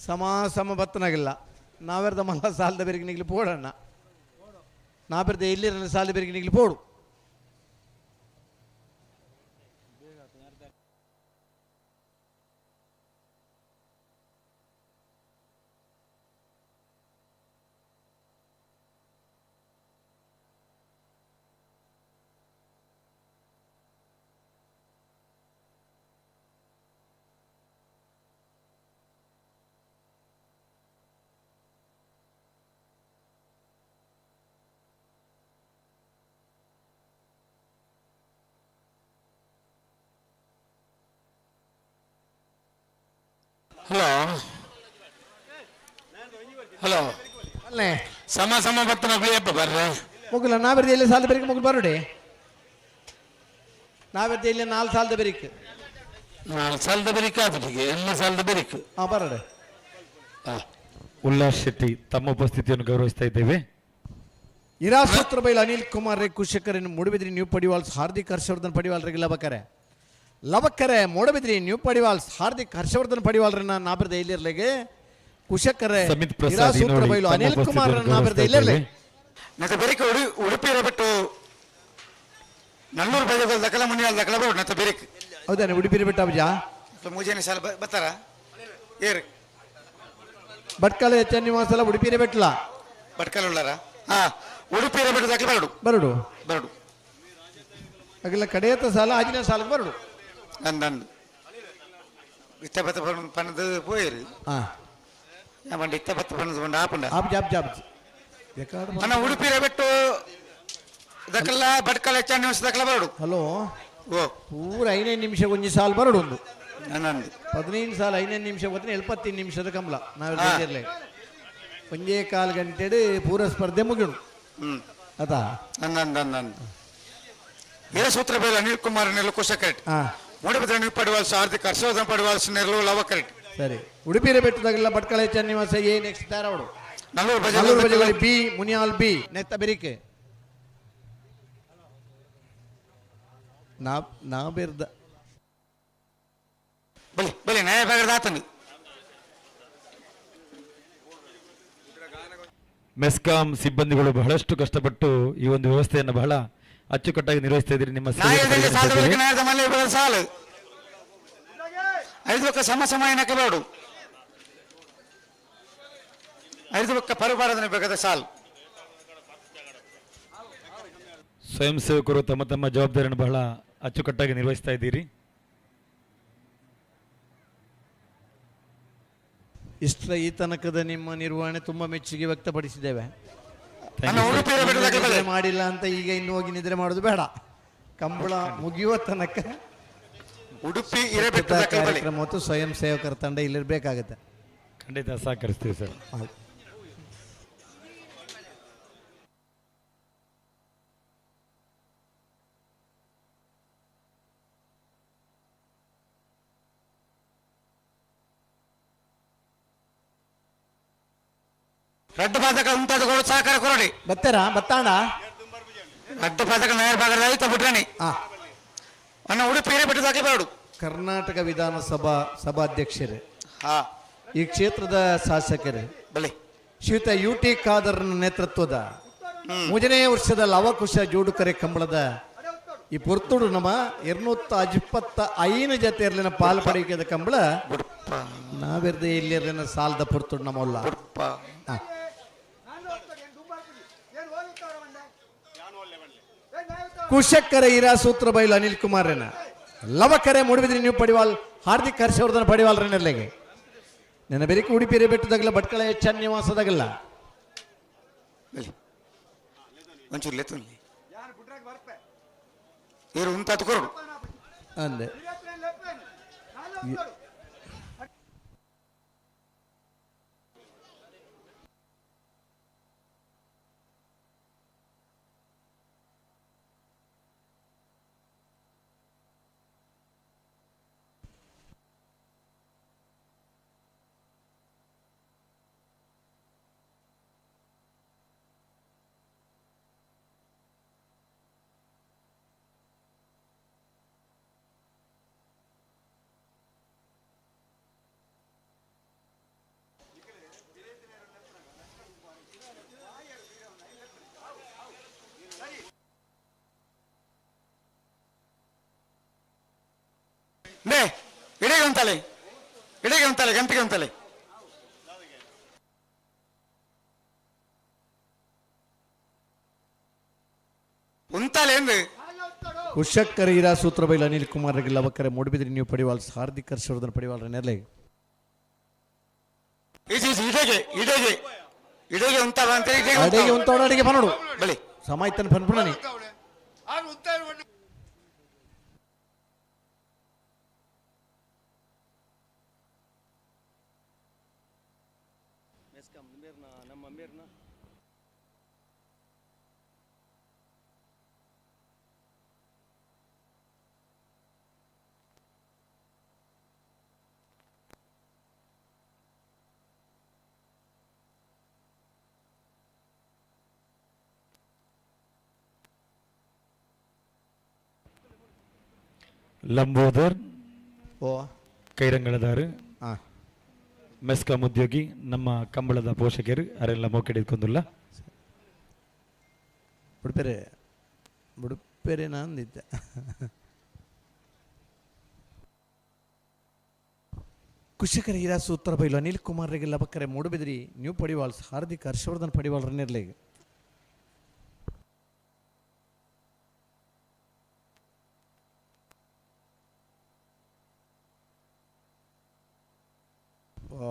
Speaker 16: ಸಮ ಸಮ ಬತ್ತನಾಗಿಲ್ಲ ನಾವೆರ್ದ ಮಲ್ಲ ಸಾಲದ ಬೆರಿಗೆ ನಿಗ್ಲಿ ಪೋಡಣ್ಣ ನಾವೆರ್ದ ಎಲ್ಲಿರಲ್ಲ ಸಾಲದ ಬೆರಿಗೆ ನಿಗ್ಲಿ ಪೋಡು.
Speaker 20: ಹಲೋ ಹಲೋ
Speaker 16: ಅಲ್ಲೇ
Speaker 20: ಸಮ ಸಮ ಬತ್ತನ ಗುಳಿಯಪ್ಪ ಬರ್ರೆ
Speaker 16: ಮುಗುಲ ನಾವೆರ್ದ ಎಲ್ಲಿ ಸಾಲದ ಬೆರಿಗೆ ಮುಗುಲ್ ಬರುಡೆ ನಾವೆರ್ದ ಇಲ್ಲಿ 4 ಸಾಲದ ಬೆರಿಕ್
Speaker 20: 4 ಸಾಲದ ಬೆರಿಕ್ ಆಪುಜಿಗೆ ಎಲ್ಲ ಸಾಲದ ಬೆರಿಕ್
Speaker 16: ಹಾ ಬರಡೆ.
Speaker 9: ಉಲ್ಲಾಸ್ ಶೆಟ್ಟಿ ತಮ್ಮ ಉಪಸ್ಥಿತಿಯನ್ನು ಗೌರವಿಸ್ತಾ ಇದ್ದೇವೆ.
Speaker 16: ಇರಾಸೂತ್ರ ಬೈಲ್ ಅನಿಲ್ ಕುಮಾರ್ ರೇ ಕುಶಕರನ್ ಮೂಡಬಿದ್ರಿ ನ್ಯೂ ಪಡಿವಾಲ್ಸ್ ಹಾರ್ದಿಕ್ ಹರ್ಷವರ್ಧನ್ ಪಡಿವಾಲ್ರಿಗೆ ಲವಕರೆ ಲವಕರೆ ಮೂಡಬಿದ್ರಿ ನ್ಯೂ ಪಡಿವಾಲ್ಸ್ ಹಾರ್ದಿಕ್ ಹರ್ಷವರ್ಧನ್ ಪಡಿವಾಲ್ರನ್ನ ನಾಬಿರದ ಇಲ್ಲಿರ್ಲಿಗೆ ಕುಶಕರೆ
Speaker 9: ಸಮಿತ್ ಪ್ರಸಾದ್
Speaker 16: ಇರಾಸೂತ್ರ
Speaker 9: ಇನ್ನೋಡಿ
Speaker 16: ಬೈಲು
Speaker 9: ತಮ್ಮ
Speaker 16: ಅನಿಲ್ ಕುಮಾರ್
Speaker 9: ಉಪಸ್ಥಿತಿಯನ್ನು
Speaker 16: ನಾಬಿರದ
Speaker 9: ಗೌರವಿಸ್ತಾ
Speaker 16: ಇಲ್ಲಿರ್ಲಿ
Speaker 9: ಇದ್ದೇವೆ.
Speaker 3: ನತ ಬೆರಿಕೆ ಉಡುಪಿ ಬಿಟ್ಟು ನಲ್ಲೂರು ಬೈದ ದಕಲ ಮುನಿಯಾಲ್ ದಕಲ ಬರೋಡು ನತ ಬೆರಿಕೆ
Speaker 16: ಹೌದಾನೆ ಉಡುಪಿ ಬಿಟ್ಟ ಅಬ್ಜಾ
Speaker 3: ಮೂಜನೆ ಸಾಲ ಬತ್ತಾರ ಏರು
Speaker 16: ಭಟ್ಕಳ ಎಚ್ ಎನ್ ನಿವಾಸಲ ಉಡುಪಿರೆ ಬೆಟ್ಲ
Speaker 3: ಭಟ್ಕಲ ಉಳ್ಳಾರ ಹಾ ಉಡುಪಿ ಬಿಟ್ಟು ದಕಲ ಬರಡು
Speaker 16: ಬರಡು
Speaker 3: ಬರಡು
Speaker 16: ಅಗಲ ಕಡೆಯತ ಸಾಲ ಆಜಿನ ಸಾಲಕ್ಕೆ ಬರಡು
Speaker 3: ನಂದು ನಂದು ಇತ್ತ ಬತ್ತ ಪಣ್ಣದು ಪೋಯಿರು
Speaker 16: ಹಾ
Speaker 3: ಮಂಡ ಇತ್ತ ಬತ್ತ ಪಣ್ಣದು ಬಂಡ ಆಪುಂಡ
Speaker 16: ಆಬ್ಜ ಆಬ್ಜ ಆಬ್ಜ
Speaker 3: ಅಣ್ಣ ಉಡುಪಿ ಬಿಟ್ಟು ದಕಲ ಭಟ್ಕಲ ಎಚ್ ಎನ್ ನಿವಾಸ ದಕಲ ಬರಡು
Speaker 16: ಹಲೋ
Speaker 3: ಓ
Speaker 16: ಪೂರ ಐನೈದು ನಿಮಿಷ ಒಂಜಿ ಸಾಲು ಬರಡು ಒಂದು
Speaker 3: ನಂದು
Speaker 16: 15 ಸಾಲ 5 ನಿಮಿಷ ಗೊತ್ತಿನ 75 ನಿಮಿಷದ ಕಂಬಳ ನಾವು ಇರ್ಲಿ ಒಂದೇ ಕಾಲು ಗಂಟೆಡು ಪೂರ ಸ್ಪರ್ಧೆ ಮುಗಿಡು
Speaker 3: ಹ್ಮ್
Speaker 16: ಆತಾ
Speaker 3: ನಂದು ನಂದು ಸೂತ್ರ ಬೇಲ ಅನಿಲ್ ಕುಮಾರ್ ನೆರಳು ಕುಶಕರೆಟ್
Speaker 16: ಹಾ
Speaker 3: ಮೂಡಬಿದ್ರೆ ನೀವು ಪಡಿವಾಲ್ಸ್ ಹಾರ್ದಿಕ್ ಹರ್ಷವರ್ಧನ್ ಪಡಿವಾಲ್ಸ್ ನೆರಳು ಲವ ಕರೆಟ್
Speaker 16: ಸರಿ ಉಡುಪಿರ ಬೆಟ್ಟದಾಗೆಲ್ಲ ಭಟ್ಕಳ ಎಚ್ ಎನ್ ನಿವಾಸ ಎ ನೆಕ್ಸ್ಟ್ ಧಾರವಾಡ
Speaker 3: ನಲ್ಲೂರು ಬಜೆ
Speaker 16: ನಲ್ಲೂರು ಬಜೆಗಳು ಬಿ ಮುನಿಯಾಲ್ ಬಿ ನೆತ್ತ ಬೆರಿಕೆ ನಾ ನಾ ಬೇರ್ದ
Speaker 3: ಬಲಿ ಬಲಿ ನ್ಯಾಯ ಭಾಗದ ಆತನು
Speaker 9: ಮೆಸ್ಕಾಂ ಸಿಬ್ಬಂದಿಗಳು ಬಹಳಷ್ಟು ಕಷ್ಟಪಟ್ಟು ಈ ಒಂದು ವ್ಯವಸ್ಥೆಯನ್ನು ಬಹಳ ಅಚ್ಚುಕಟ್ಟಾಗಿ ನಿರ್ವಹಿಸ್ತಾ ಇದ್ದೀರಿ. ನಿಮ್ಮ ಸೇವೆಯನ್ನು
Speaker 3: ನ್ಯಾಯದಲ್ಲಿ
Speaker 9: ಪರಿಗಣಿಸ್ತಾ ಇದ್ದೀರಿ.
Speaker 3: ನ್ಯಾಯದ ಮನೆ ಬರೋ ಸಾಲು ಐದು ಬಕ್ಕ ಸಮ ಸಮಯ ನಕಬೇಡು ಐದು ಬಕ್ಕ ಪರಬಾರದನೆ ಬೇಕಾದ ಸಾಲು.
Speaker 9: ಸ್ವಯಂ ಸೇವಕರು ತಮ್ಮ ತಮ್ಮ ಜವಾಬ್ದಾರಿಯನ್ನು ಬಹಳ ಅಚ್ಚುಕಟ್ಟಾಗಿ ನಿರ್ವಹಿಸ್ತಾ ಇದ್ದೀರಿ.
Speaker 16: ಇಷ್ಟರ ಈ ತನಕದ ನಿಮ್ಮ ನಿರ್ವಹಣೆ ತುಂಬಾ ಮೆಚ್ಚುಗೆ ವ್ಯಕ್ತಪಡಿಸಿದ್ದೇವೆ. ನಿದ್ರೆ ಮಾಡಿಲ್ಲ ಅಂತ ಈಗ ಇನ್ನು ಹೋಗಿ ನಿದ್ರೆ ಮಾಡೋದು ಬೇಡ. ಕಂಬಳ ಮುಗಿಯುವ ತನಕ
Speaker 3: ಉಡುಪಿ
Speaker 16: ಸ್ವಚ್ಛತಾ ಕಾರ್ಯಕ್ರಮ ಮತ್ತು ಸ್ವಯಂ ಸೇವಕರ ತಂಡ ಇಲ್ಲಿರ್ಬೇಕಾಗತ್ತೆ.
Speaker 9: ಖಂಡಿತ ಸಹಕರಿಸ್ತೀವಿ ಸರ್.
Speaker 3: ರಡ್ಡು ಪಾದಕ ಉಂಟಾದ ಸಹಕಾರ ಕೊರಡಿ
Speaker 16: ಬತ್ತಾರ ಬತ್ತಾಣ
Speaker 3: ರಡ್ಡು ಪಾದಕ ನೇರ ಭಾಗದ ಐತ ಬಿಟ್ರಾಣಿ ಅಣ್ಣ ಉಡುಪಿ ಹಿರೇಬೆಟ್ಟು ದಾಖಲೆ ಬರಡು.
Speaker 16: ಕರ್ನಾಟಕ ವಿಧಾನಸಭಾ ಸಭಾಧ್ಯಕ್ಷರೇ,
Speaker 3: ಹಾ
Speaker 16: ಈ ಕ್ಷೇತ್ರದ ಶಾಸಕರೇ,
Speaker 3: ಬಲಿ
Speaker 16: ಶ್ರೀಯುತ ಯು ಟಿ ಖಾದರ್ನ ನೇತೃತ್ವದ ಮೂರನೇ ವರ್ಷದ ಲವಕುಶ ಜೋಡುಕರೆ ಕಂಬಳದ ಈ ಪೊರ್ತುಡು ನಮ್ಮ 225 ಜೊತೆ ಇರ್ಲಿನ ಪಾಲು ಪಡೆಯುವ ಕಂಬಳ ನಾವಿರ್ದೆ ಇಲ್ಲಿರ್ಲಿನ ಸಾಲದ ಪೊರ್ತುಡು ನಮ್ಮಲ್ಲ. ಕುಶಕ್ಕರ ಇರಾ ಸೂತ್ರ ಬೈಲು ಅನಿಲ್ ಕುಮಾರ್ನ ಲವಕರೆ ಮೂಡಬಿದ್ರಿ ನೀವು ಪಡಿವಾಲ್ ಹಾರ್ದಿಕ್ ಹರ್ಷವರ್ಧನ್ ಪಡಿವಾಲ್ರನ್ನೆಲ್ಲೆಗೆ ನನ್ನ ಬೆರಿಕೆ ಉಡುಪಿರೆ ಬೆಟ್ಟದಾಗಲ್ಲ ಭಟ್ಕಳ ಎಚ್ ಎನ್ ನಿವಾಸದಾಗಲ್ಲ.
Speaker 3: ಒಂಚೂರು ಲೆತ್ತುನ್ಲಿ ಏರು ಉಂತಾತು ಕೊರಡು
Speaker 16: ಅಂದೆ
Speaker 3: ಬೇ ಇಡೀ ಉಂತಾಲೆ ಇಡೀ ಉಂತಾಲೆ ಗಂಟಿಗೆ ಉಂತಾಲೆ ಉಂತಾಲೆ ಎಂದು
Speaker 16: ಕುಶಕ್ಕರ ಇರಾ ಸೂತ್ರ ಬೈಲು ಅನಿಲ್ ಕುಮಾರ್ ಲವಕರೆ ಮೂಡಬಿದ್ರಿ ನೀವು ಪಡಿವಾಲ್ ಹಾರ್ದಿಕ್ ಹರ್ಷವರ್ಧನ್ ಪಡಿವಾಲ್ರ ನೆರಳೆ
Speaker 3: ಇಡೆಗೆ ಇಡೆಗೆ ಇಡೆಗೆ ಉಂತಾವ ಅಂತ
Speaker 16: ಅಡಿಗೆ ಉಂತಾವಡ ಅಡಿಗೆ ಬನ್ನೋಡು
Speaker 3: ಬಲಿ
Speaker 16: ಸಮಾಯ್ತನ ಪನ್ಪುಣನಿ.
Speaker 9: ಲಂಬೋದರ್
Speaker 16: ಓ
Speaker 9: ಕೈರಂಗಳದಾರು
Speaker 16: ಆ.
Speaker 9: ಮೆಸ್ಕಾಂ ಉದ್ಯೋಗಿ ನಮ್ಮ ಕಂಬಳದ ಪೋಷಕರು ಅರೆಲ್ಲ ಮೋಕೆಡಿದ್ಕೊಂದುಲ್ಲ.
Speaker 16: ಬುಡ್ಪೆರೆ ಬುಡ್ಪೆರೆ ನಾಂದಿದ್ದೆ. ಕುಶಕರ ಹಿರಾಸು ಉತ್ತರ ಬೈಲು ಅನಿಲ್ ಕುಮಾರ್ ರೆಗೆ ಲಬಕ್ಕರೆ ಮೂಡುಬಿದಿರಿ ನ್ಯೂ ಪಡಿವಾಲ್ಸ್ ಹಾರ್ದಿಕ್ ಹರ್ಷವರ್ಧನ್ ಪಡಿವಾಲ್ ರನ್ನಿರ್ಲಿಗೆ. ಓ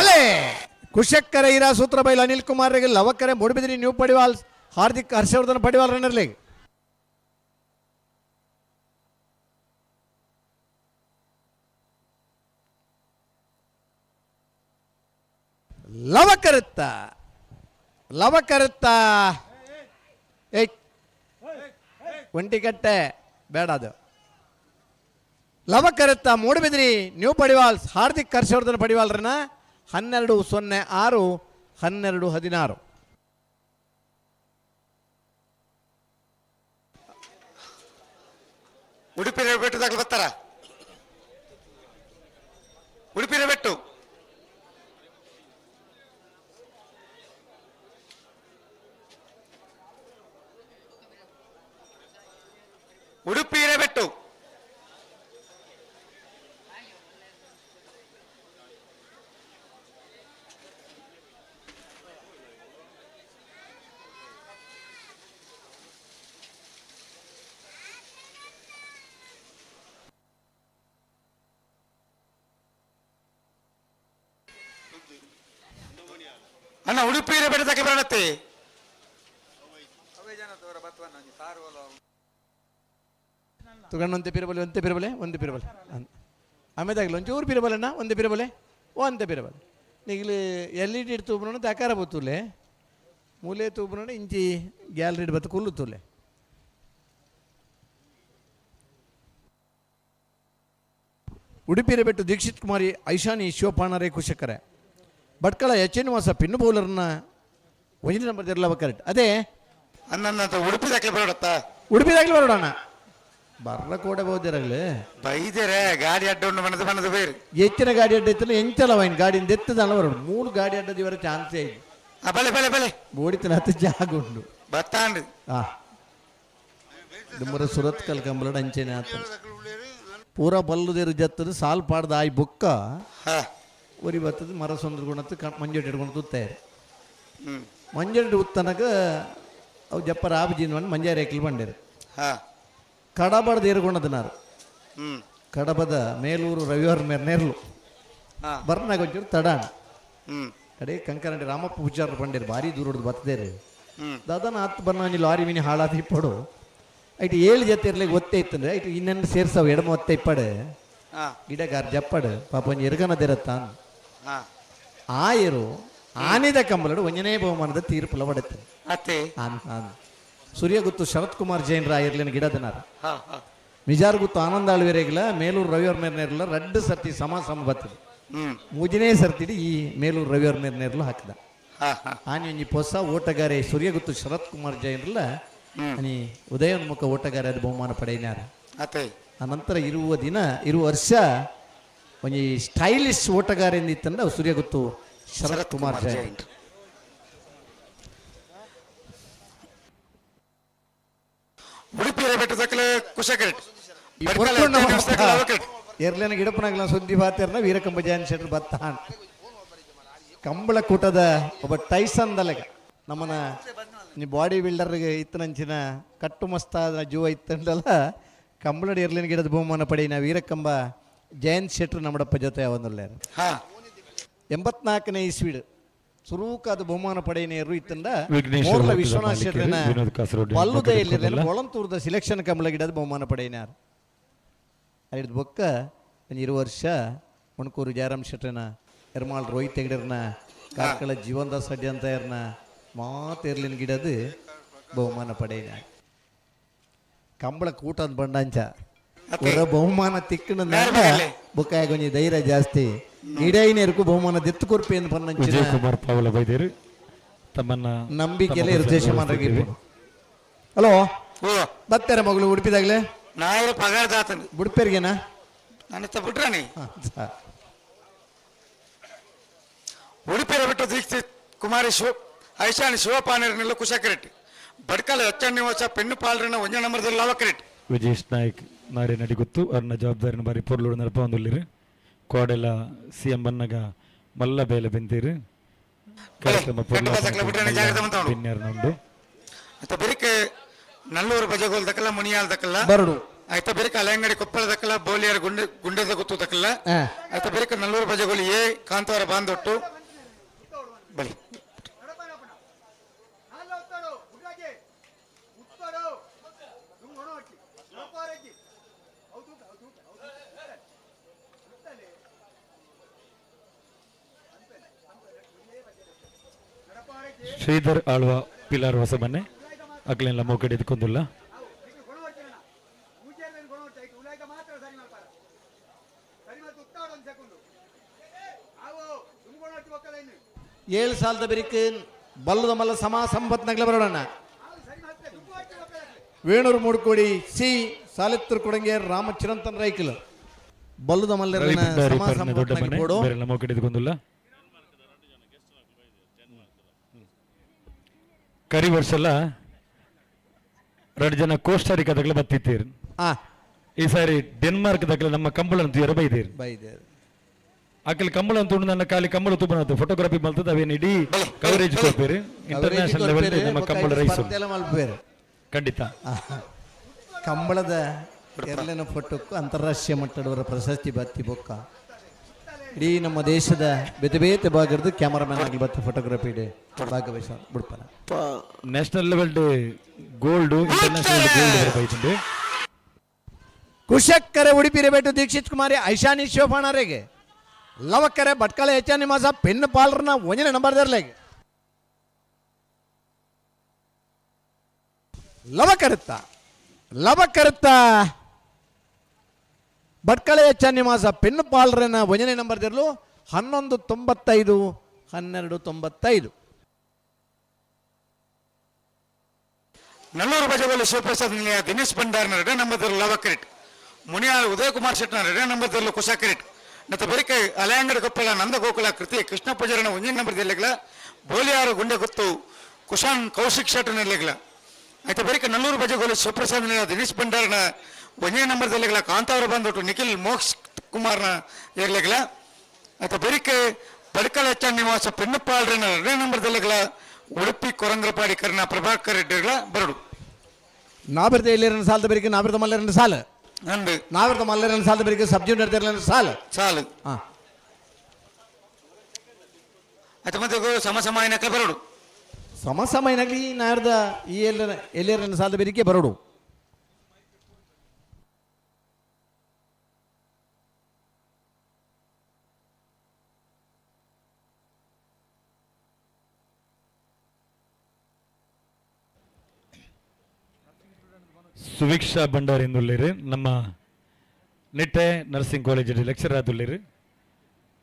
Speaker 16: ಅಲೆ ಕುಶಕ್ಕರ ಇರಾ ಸೂತ್ರ ಬೈಲ್ ಅನಿಲ್ ಕುಮಾರ್ ರೆಗೆ ಲವಕ್ಕರೆ ಮೂಡುಬಿದಿರಿ ನ್ಯೂ ಪಡಿವಾಲ್ ಹಾರ್ದಿಕ್ ಹರ್ಷವರ್ಧನ್ ಪಡಿವಾಲ್ ರನ್ನರ್ ಲೆಗ್. ಲವಕರುತ್ತ ಲವಕರುತ್ತ ಏ ಒಂಟಿಕಟ್ಟೆ ಬೇಡ ಅದು. ಲವಕರುತ್ತ ಮೂಡುಬಿದಿರಿ ನ್ಯೂ ಪಡಿವಾಲ್ಸ್ ಹಾರ್ದಿಕ್ ಹರ್ಷವರ್ಧನ್ ಪಡಿವಾಲ್ರನ್ನ 12-06 12-16.
Speaker 3: ಉಡುಪಿ ಬೆಟ್ಟದಾಗ ಬರ್ತಾರ. ಉಡುಪಿ ಬೆಟ್ಟು ಉಡುಪಿ ಹಿರೇಬೆಟ್ಟು. ಅಣ್ಣ ಉಡುಪಿ ಹಿರೇಬೆಟ್ಟದಕ್ಕೆ ಬರಣತ್ತೆ.
Speaker 16: ತುಗಣ್ಣ ಒಂತೆ ಪಿರಬಲೆ ಒಂತೆ ಪಿರಬಲೆ ಒಂತೆ ಪಿರಬಲೆ ಆಮೇದಾಗಲಿ ಒಂಚೂರು ಪಿರಬಲೆಣ್ಣ ಒಂತೆ ಪಿರಬಲೆ ಒಂತೆ ಪಿರಬಲೆ ನೀಗಿಲು ಎಲ್ ಇ ಡಿ ತೂಪುನ ತಕಾರ ಬತ್ತುಲೆ ಮೂಲೆ ತೂಪುನ ಇಂಚಿ ಗ್ಯಾಲರಿ ಬತ್ತು ಕುಲ್ಲು ತೂಲೆ. ಉಡುಪಿ ಬೆಟ್ಟು ದೀಕ್ಷಿತ್ ಕುಮಾರಿ ಐಶಾನಿ ಶಿವಪಾಣರೇ ಕುಶಕರೆ ಭಟ್ಕಳ ಎಚ್ ನಿವಾಸ ಪಿನ್ನು ಬೌಲರ್ನ ಒಂಜಿ ನಂಬರ್ ಇರಲವ ಕರೆಕ್ಟ್. ಅದೇ
Speaker 3: ಅನ್ನ ಉಡುಪಿ ದಾಖಲೆ ಬರೋಡತ್ತ.
Speaker 16: ಉಡುಪಿ ದಾಖಲೆ ಬರೋಡಣ್ಣ ಬರ್ರ ಕೂಡ ಬಹುದಿರಗಲೇ
Speaker 3: ಬೈದರೆ ಗಾಡಿ ಅಡ್ಡ ಉಂಡು ಮನದು ಮನದು ಬೇರೆ
Speaker 16: ಹೆಚ್ಚಿನ ಗಾಡಿ ಅಡ್ಡ ಇತ್ತಲ್ಲ ಎಂಚಲ ವೈನ್ ಗಾಡಿಯಿಂದ ಎತ್ತದಲ್ಲ ಬರೋಡು ಮೂರು ಗಾಡಿ ಅಡ್ಡದ ಇವರ ಚಾನ್ಸೇ ಇಲ್ಲ.
Speaker 3: ಬಲೆ ಬಲೆ ಬಲೆ
Speaker 16: ಬೋಡಿತನ ಹತ್ತು ಜಾಗ ಉಂಡು
Speaker 3: ಬತ್ತಾಂಡು.
Speaker 16: ದುಮ್ಮರ ಸುರತ್ಕಲ್ ಕಂಬಲಡ ಅಂಚೆನೆ ಆತ ಪೂರ ಬಲ್ಲುದೇರು ಜತ್ತದು ಸಾಲ್ ಪಾಡ್ದ ಆಯ್ ಬುಕ್ಕ ಒರಿ ಬತ್ತದ ಮರ ಸೊಂದ್ರ ಗುಣತ್ತು ಮಂಜೆಟ್ ಹಿಡ್ಕೊಂಡು ತುತ್ತಾರೆ. ಮಂಜೆಟ್ ಉತ್ತನಕ ಅವು ಜಪ್ಪರ ಆಬಜಿನ ಮಂಜಾರ ಏಕಲ್ ಬಂಡೇರು. ಕಡಬಡದ ಏರುಗೊಂಡದನಾರು ಕಡಬದ ಮೇಲೂರು ರವಿವಾರ ಮೇರ್ ನೇರ್ಲು ಬರ್ನಾಗ ಒಂಚೂರು ತಡಾಣ ಕಡೆ ಕಂಕನಡಿ ರಾಮಪ್ಪ ಪೂಜಾರ ಬಂಡೇರು ಭಾರಿ ದೂರ ಹೊಡೆದು ಬತ್ತದೇರು. ದಾದಾನ ಹತ್ತು ಬರ್ನ ಒಂಜಿ ಲಾರಿ ಮಿನಿ ಹಾಳಾದ ಇಪ್ಪಡು ಐಟ್ 7 ಜೊತೆ ಇರ್ಲಿಕ್ಕೆ ಒತ್ತೆ ಇತ್ತಂದ್ರೆ ಐಟ್ ಇನ್ನೆನ್ನ ಸೇರ್ಸವು ಎಡಮ ಒತ್ತೆ ಇಪ್ಪಡು ಗಿಡಗಾರ್ ಜಪ್ಪಡು ಪಾಪ ಒಂಜಿ ಎರ್ಗನದಿರತ್ತಾನ್ ಆಯರು ಆನಿದ ಕಂಬಲಡು ಒಂಜನೇ ಬಹುಮಾನದ ತೀರ್ಪುಲ ಪಡೆತು. ಸೂರ್ಯಗುತ್ತು ಶರತ್ ಕುಮಾರ್ ಜೈನ್ ರಾಯರ್ಲಿನ ಗಿಡದನಾರ ಮಿಜಾರ್ ಗುತ್ತು ಆನಂದ ಆಳ್ವೇರೆಗಿಲ್ಲ ಮೇಲೂರು ರವಿಯವ್ರ ಮೇರ್ನೇರ್ಲ ರಡ್ಡು ಸರ್ತಿ ಸಮ ಸಮ ಬರ್ತದೆ. ಮೂಜನೇ ಸರ್ತಿಡಿ ಈ ಮೇಲೂರು ರವಿಯವ್ರ ಮೇರ್ನೇರ್ಲು ಹಾಕಿದ ಆನಿ ಒಂಜಿ ಪೊಸ ಓಟಗಾರೆ ಸೂರ್ಯಗುತ್ತು ಶರತ್ ಕುಮಾರ್ ಜೈನ್ರಲ್ಲ ಅನಿ ಉದಯೋನ್ಮುಖ ಓಟಗಾರೆ ಅದು ಬಹುಮಾನ ಪಡೆಯಿನಾರ. ಅನಂತರ ಇರುವ ದಿನ ಇರುವ ವರ್ಷ ಒಂಜಿ ಸ್ಟೈಲಿಶ್ ಓಟಗಾರ ಎಂದಿತ್ತಂದ್ರೆ ಸೂರ್ಯಗುತ್ತು ಶರತ್ ಕುಮಾರ್ ಜೈನ್.
Speaker 3: ಉಡುಪಿ ಬೆಟ್ಟದಕ್ಕಲೆ ಕುಶಕರೆಟ್
Speaker 16: ಎರ್ಲೇನ ಗಿಡಪನಾಗಲ ಸುದ್ದಿ ಬಾತೇರ್ನ ವೀರಕಂಬ ಜಯನ್ ಶೆಟ್ರು ಬತ್ತಾನ್ ಕಂಬಳ ಕೂಟದ ಒಬ್ಬ ಟೈಸನ್ ದಲೆಗ ನಮ್ಮನ ಬಾಡಿ ಬಿಲ್ಡರ್ಗೆ ಇತ್ತನಂಚಿನ ಕಟ್ಟು ಮಸ್ತಾದ ಜೀವ ಇತ್ತಂಡಲ್ಲ ಕಂಬಳಡಿ ಎರ್ಲಿನ ಗಿಡದ ಬಹುಮಾನ ಪಡೆಯಿನ ವೀರಕಂಬ ಜಯಂತ್ ಶೆಟ್ರು ನಮ್ಮಡಪ್ಪ ಜೊತೆ ಅವನ್ನುಲ್ಲೇರು. 84ನೇ ಇಸ್ವಿಡ್ ಸುರೂಕಾದ ಬಹುಮಾನ ಪಡೆಯನೇರು ಇತ್ತಂದ
Speaker 9: ವಿಘ್ನೇಶ್ವರ
Speaker 16: ಮೋರ್ಲ
Speaker 9: ಹೋಟೆಲ್
Speaker 16: ವಿಶ್ವನಾಥ್
Speaker 9: ಮಾಲೀಕರು
Speaker 16: ಶೆಟ್ಟರ್ನ
Speaker 9: ವಿನೋದ್ ಕಾಸರಗೋಡು
Speaker 16: ಬಲ್ಲುದ
Speaker 9: ಮೊಕಡೆ
Speaker 16: ಕೊಳಂತೂರ್ದ ಸೆಲೆಕ್ಷನ್ ಕಂಬಳ ಗಿಡದ ಬಹುಮಾನ ಪಡೆಯಿನಾರ್. ಐದು ಬೊಕ್ಕ ಒಂಜಿ 20 ವರ್ಷ ಮಣಕೂರು ಜಯರಾಮ್ ಶೆಟ್ಟರ್ನ, ಎರ್ಮಾಳ್ ರೋಹಿತ್ ಹೆಗಡೆರ್ನ, ಕಾರ್ಕಳ ಜೀವನ್ದಾಸ್ ಅಡ್ಡಿ ಅಂತ ಇರ್ನ ಮಾತೇರ್ಲಿನ ಗಿಡದ ಬಹುಮಾನ ಪಡೆಯಿನ. ಕಂಬಳ ಕೂಟದ ಬಂಡಂಚ ಹೊರ ಬಹುಮಾನ ತಿಕ್ಕಣ ಬೊಕ್ಕ ಒಂಜಿ ಧೈರ್ಯ ಜಾಸ್ತಿ ಇಡೈನೇರ್ಕು ಬಹುಮಾನ ದೆತ್ತು ಕೊರ್ಪಿ ಅಂತ ಪನ್ನಂಚಿನ
Speaker 9: ವಿಜಯ್ ಕುಮಾರ್ ಪಾವಲ ಬೈದೇರು ತಮ್ಮನ್ನ
Speaker 16: ನಂಬಿಕೆಲೆ
Speaker 9: ತಮ್ಮ
Speaker 16: ನಿರ್ದೇಶ
Speaker 9: ಗೌರವಿಸ್ತಿದ್ದೇವೆ.
Speaker 16: ಹಲೋ, ಬತ್ತಾರೆ ಮಗಳು ಉಡುಪಿದಾಗ್ಲೆ?
Speaker 3: ನಾಯರು ಪಗಾರದಾತನು.
Speaker 16: ಬುಡ್ಪೇರ್ಗೆನಾ?
Speaker 3: ನನ್ನ ಬಿಟ್ರಾಣಿ. ಉಡುಪಿಯ ಬಿಟ್ಟು ದೀಕ್ಷಿತ್ ಕುಮಾರಿ ಶಿವ ಐಶಾನಿ ಶಿವಪಾನರ್ನೆಲ್ಲ ಕುಶಕರೆಟ್ ಬಡ್ಕಲ ಎಚ್ಚ ನಿವಾಸ ಪೆಣ್ಣು ಪಾಲ್ರನ ಒಂಜ ನಂಬರ್ದಲ್ಲಿ ಲವಕರೆಟ್.
Speaker 9: ವಿಜೇಶ್ ನಾಯ್ಕ್ ನಾರಿ ನಡಿಗುತ್ತು ಅರ್ನ ಜವಾಬ್ದಾರಿನ ಬಾರಿ ಪೊರ್ಲುಡು ನಡಪೊಂದುಲ್ಲೆರ್. ಕೋಡೆಲ ಸಿ ಎಂ ಬನ್ನಗ ಮಲ್ಲ ಬೇಲೆ ಬೆಂತೀರು. ಕಾರ್ಯಕ್ರಮ ಪೊರ್ಲು
Speaker 3: ಆಯ್ತಾ ಬೆರಿಕೆ ನಲ್ಲೂರು ಬಜಗೋಲ್ ದಕ್ಕಲ್ಲ ಮುನಿಯಾಲ್ ದಕ್ಕಲ್ಲ
Speaker 16: ಬರಡು.
Speaker 3: ಆಯ್ತಾ ಬೆರಿಕೆ ಅಲೆಂಗಡಿ ಕೊಪ್ಪಳ ದಕ್ಕಲ್ಲ ಬೋಲಿಯಾರ್ ಗುಂಡೆ ಗುಂಡೆದ ಗುತ್ತು ದಕ್ಕಲ್ಲ. ಆಯ್ತಾ ಬೆರಿಕೆ ನಲ್ಲೂರು ಬಜಗೋಲ್ ಎ ಕಾಂತಾರ ಬಾಂದೊಟ್ಟು ಬಲಿ.
Speaker 9: ಶ್ರೀಧರ್ ಆಳ್ವ ಪಿಲಾರ್ ಹೊಸಮನೆ ಅಕ್ಲೆಲ್ಲ ಮೋಕಡೆ ಎದ್ಕೊಂದುಲ್ಲ.
Speaker 16: 7 ಸಾಲದ ಬೆರಿಕ್ ಬಲ್ಲದ ಮಲ್ಲ ಸಮ ಸಂಪತ್ ನಗಲ ಬರೋಣ. ವೇಣೂರು ಮೂಡ್ಕೋಡಿ ಸಿ ಸಾಲಿತ್ತೂರು ಕೊಡಂಗೆ ರಾಮಚಿರಂತನ್ ರೈಕಲ್ ಬಲ್ಲದ ಮಲ್ಲರನ್ನ
Speaker 9: ರವಿ ಭಂಡಾರಿ
Speaker 16: ಸಮ
Speaker 9: ಪರ್ನೆ ದೊಡ್ಡ
Speaker 16: ಸಂಪತ್
Speaker 9: ಮನೆ
Speaker 16: ಬೋಡು.
Speaker 9: ಬೇರೆಲ್ಲ ಮೋಕಡೆ ಎದ್ಕೊಂದುಲ್ಲ. ಕರಿ ವರ್ಷಲ್ಲ 2 ಜನ ಕೋಸ್ಟಾರಿಕಾದಾಗಲೇ ಬತ್ತಿತ್ತೀರಿ. ಈ ಸಾರಿ ಡೆನ್ಮಾರ್ಕ್ ದಾಗಲೇ ನಮ್ಮ ಕಂಬಳ ಅಂತ ಬೈದೇರಿ.
Speaker 16: ಬೈದೇರಿ.
Speaker 9: ಅಕಲ್ ಕಂಬಳ ಅಂತ ಉಂಡು ನನ್ನ ಖಾಲಿ ಕಂಬಳ ತುಪ್ಪನ ಫೋಟೋಗ್ರಫಿ ಮಲ್ತದ ಅವೇನು ಇಡೀ ಕವರೇಜ್ ಕೊಡ್ಪೇರಿ. ಇಂಟರ್ನ್ಯಾಷನಲ್ ಲೆವೆಲ್ ನಮ್ಮ ಕಂಬಳ ರೈಸ್
Speaker 16: ಮಲ್ಪೇರು.
Speaker 9: ಖಂಡಿತ.
Speaker 16: ಕಂಬಳದ ಎರಡನೇ ಫೋಟೋಕ್ಕೂ ಅಂತಾರಾಷ್ಟ್ರೀಯ ಮಟ್ಟದವರ ಪ್ರಶಸ್ತಿ ಬತ್ತಿ ಬೊಕ್ಕ ಇಡೀ ನಮ್ಮ ದೇಶದ ಬೇತೆ ಬೇತೆ ಭಾಗದ ಕ್ಯಾಮರಾಮನ್ ಆಗಲಿ ಬತ್ತ ಫೋಟೋಗ್ರಫಿ ಇದೆ ಭಾಗವಹಿಸ ಬಿಡ್ಪಾರ.
Speaker 9: National level gold international gold ಬೈತುಂಡು.
Speaker 16: ಕುಶಕ್ಕರೆ Udupi ರೇಬೇಟು Dikshit ಕುಮಾರಿ ಐಶಾನಿ ಶಿವಪಾಣರಿಗೆ ಲವಕ್ಕರೆ ಭಟ್ಕಳ ಎಚ್ ನಿವಾಸ ಪೆನ್ನು ಪಾಲ್ರನ ಒಂಜನೇ ನಂಬರ್ ದರ್ಲೆಗೆ ಲವಕರುತ್ತ ಲವಕರುತ್ತ ಭಟ್ಕಳ ಎಚ್ ನಿವಾಸ ಪೆನ್ನು ಪಾಲ್ರನ ಒಂಜನೇ ನಂಬರ್ ದರ್ಲು 11.95 12.95.
Speaker 3: ನಲ್ಲೂರು ಬಜಗೋಲು ಶಿವಪ್ರಸಾದ್ ನಿಲಯ ದಿನೇಶ್ ಭಂಡಾರ್ನ ಎರಡನೇ ನಂಬರ್ ಲವಕರೆಟ್ ಮುನಿಯಾಳ್ ಉದಯಕುಮಾರ್ ಶೆಟ್ಟನ ಎರಡನೇ ನಂಬರ್ ಕುಶಾಕರೆಟ್ ಮತ್ತು ಬರಿಕೆ ಅಲೆಯಾಂಗಡಿ ಕೊಪ್ಪಳ ನಂದ ಗೋಕುಲ ಕೃತಿ ಕೃಷ್ಣ ಪೂಜಾರನ ಒಂದನೇ ನಂಬರ್ ಜಿಲ್ಲೆಗಳ ಬೋಲಿಯಾರು ಗುಂಡೆ ಗುತ್ತು ಕುಶಾನ್ ಕೌಶಿಕ್ ಶೆಟ್ಟನ ಜಿಲ್ಲೆಗಳ ಆಯ್ತಾ ಬರಿಕೆ ನಲ್ಲೂರು ಬಜಗೋಲು ಶಿವಪ್ರಸಾದ್ ನಿಲಯ ದಿನೇಶ್ ಭಂಡಾರ್ನ ಒಂದನೇ ನಂಬರ್ ಜಿಲ್ಲೆಗಳ ಕಾಂತಾವರ ಬಂದ್ಬಿಟ್ಟು ನಿಖಿಲ್ ಮೋಕ್ಷ್ ಕುಮಾರ್ನ ಇರ್ಲಿಗಳ ಆಯ್ತಾ ಬರಿಕೆ ಪಡ್ಕಳ ಎಚ್ ನಿವಾಸ ಪೆನ್ನುಪಾಲ್ರನ ಎರಡನೇ ನಂಬರ್ ಜಿಲ್ಲೆಗಳ ಉಡುಪಿ ಕೊರಂಗ್ರಪಾಡಿ ಕರ್ಣ ಪ್ರಭಾಕರ್ ರೆಡ್ಡಿಗಳ ಬರಡು.
Speaker 16: ನಾಬಿರ್ದ ಎಲ್ಲಿರನ ಸಾಲದ ಬೆರಿಕೆ ನಾಬಿರ್ದ ಮಲ್ಲರನ ಸಾಲ
Speaker 3: ನಂದು
Speaker 16: ನಾವಿರ್ದ ಮಲ್ಲರನ ಸಾಲದ ಬೆರಿಕೆ ಸಬ್ ಜೂನಿಯರ್ ತೆರಲನ ಸಾಲ
Speaker 3: ಸಾಲು. ಆಯ್ತಾ ಮತ್ತೆ ಸಮ ಸಮಯನಕ್ಕೆ ಬರಡು.
Speaker 16: ಸಮ ಸಮಯನಾಗಲಿ ನಾರ್ದ ಈ ಎಲ್ಲ ಎಲ್ಲಿರನ ಸಾಲದ ಬೆರಿಕೆ ಬರಡು.
Speaker 9: ಸುವೀಕ್ಷಾ ಭಂಡಾರಿ ಎಂದುಳ್ಳೇರು ನಮ್ಮ ನಿಟ್ಟೆ ನರ್ಸಿಂಗ್ ಕಾಲೇಜ್ ಲೆಕ್ಚರ್ ಆದುಳ್ಳೇರು.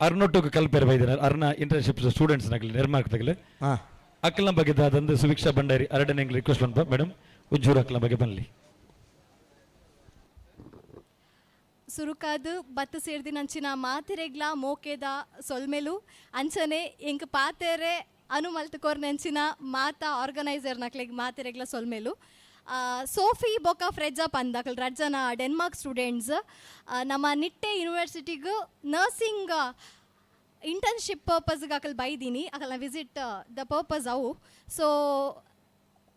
Speaker 9: ಅರ್ನೊಟ್ಟುಗೆ ಕಲ್ಪೇರು ಬೈದಿನ ಅರ್ನ ಇಂಟರ್ನ್ಶಿಪ್ ಸ್ಟೂಡೆಂಟ್ಸ್ ನಗಲಿ ನಿರ್ಮಾಕ್ ತಗಲೆ ಅಕ್ಕಲ್ನ ಬಗ್ಗೆ ದಾದಂದು ಸುವೀಕ್ಷಾ ಭಂಡಾರಿ ಅರಡನೆ ರಿಕ್ವೆಸ್ಟ್ ಬಂದ ಮೇಡಮ್ ಒಂಚೂರು ಅಕ್ಕಲ್ನ ಬಗ್ಗೆ ಬನ್ಲಿ.
Speaker 5: ಸುರುಕಾದು ಬತ್ತು ಸೇರ್ದಿನಂಚಿನ ಮಾತಿರೆಗ್ಲ ಮೋಕೆದ ಸೊಲ್ಮೆಲು ಅಂಚನೆ ಎಂಕ್ ಪಾತೆರೆ ಅನು ಮಲ್ತುಕೋರ್ ನೆಂಚಿನ ಮಾತಾ ಆರ್ಗನೈಸರ್ ನಕ್ಲೆಗ್ ಮಾತಿರೆಗ್ಲ ಸೊಲ್ಮೆಲು. ಸೋಫಿ ಬೊಕ್ಕ ಫ್ರೆಜ್ಜಾ ಪಂದಕಲ್ ರಡ್ ಜನ ಡೆನ್ಮಾರ್ಕ್ ಸ್ಟೂಡೆಂಟ್ಸ್ ನಮ್ಮ ನಿಟ್ಟೆ ಯೂನಿವರ್ಸಿಟಿಗೂ ನರ್ಸಿಂಗ್ ಇಂಟರ್ನ್ಶಿಪ್ ಪರ್ಪಸ್ಗೆ ಅಕಲ್ ಬೈದೀನಿ ಅಕಲ್ನ ವಿಸಿಟ್ the purpose ಅವು. ಸೊ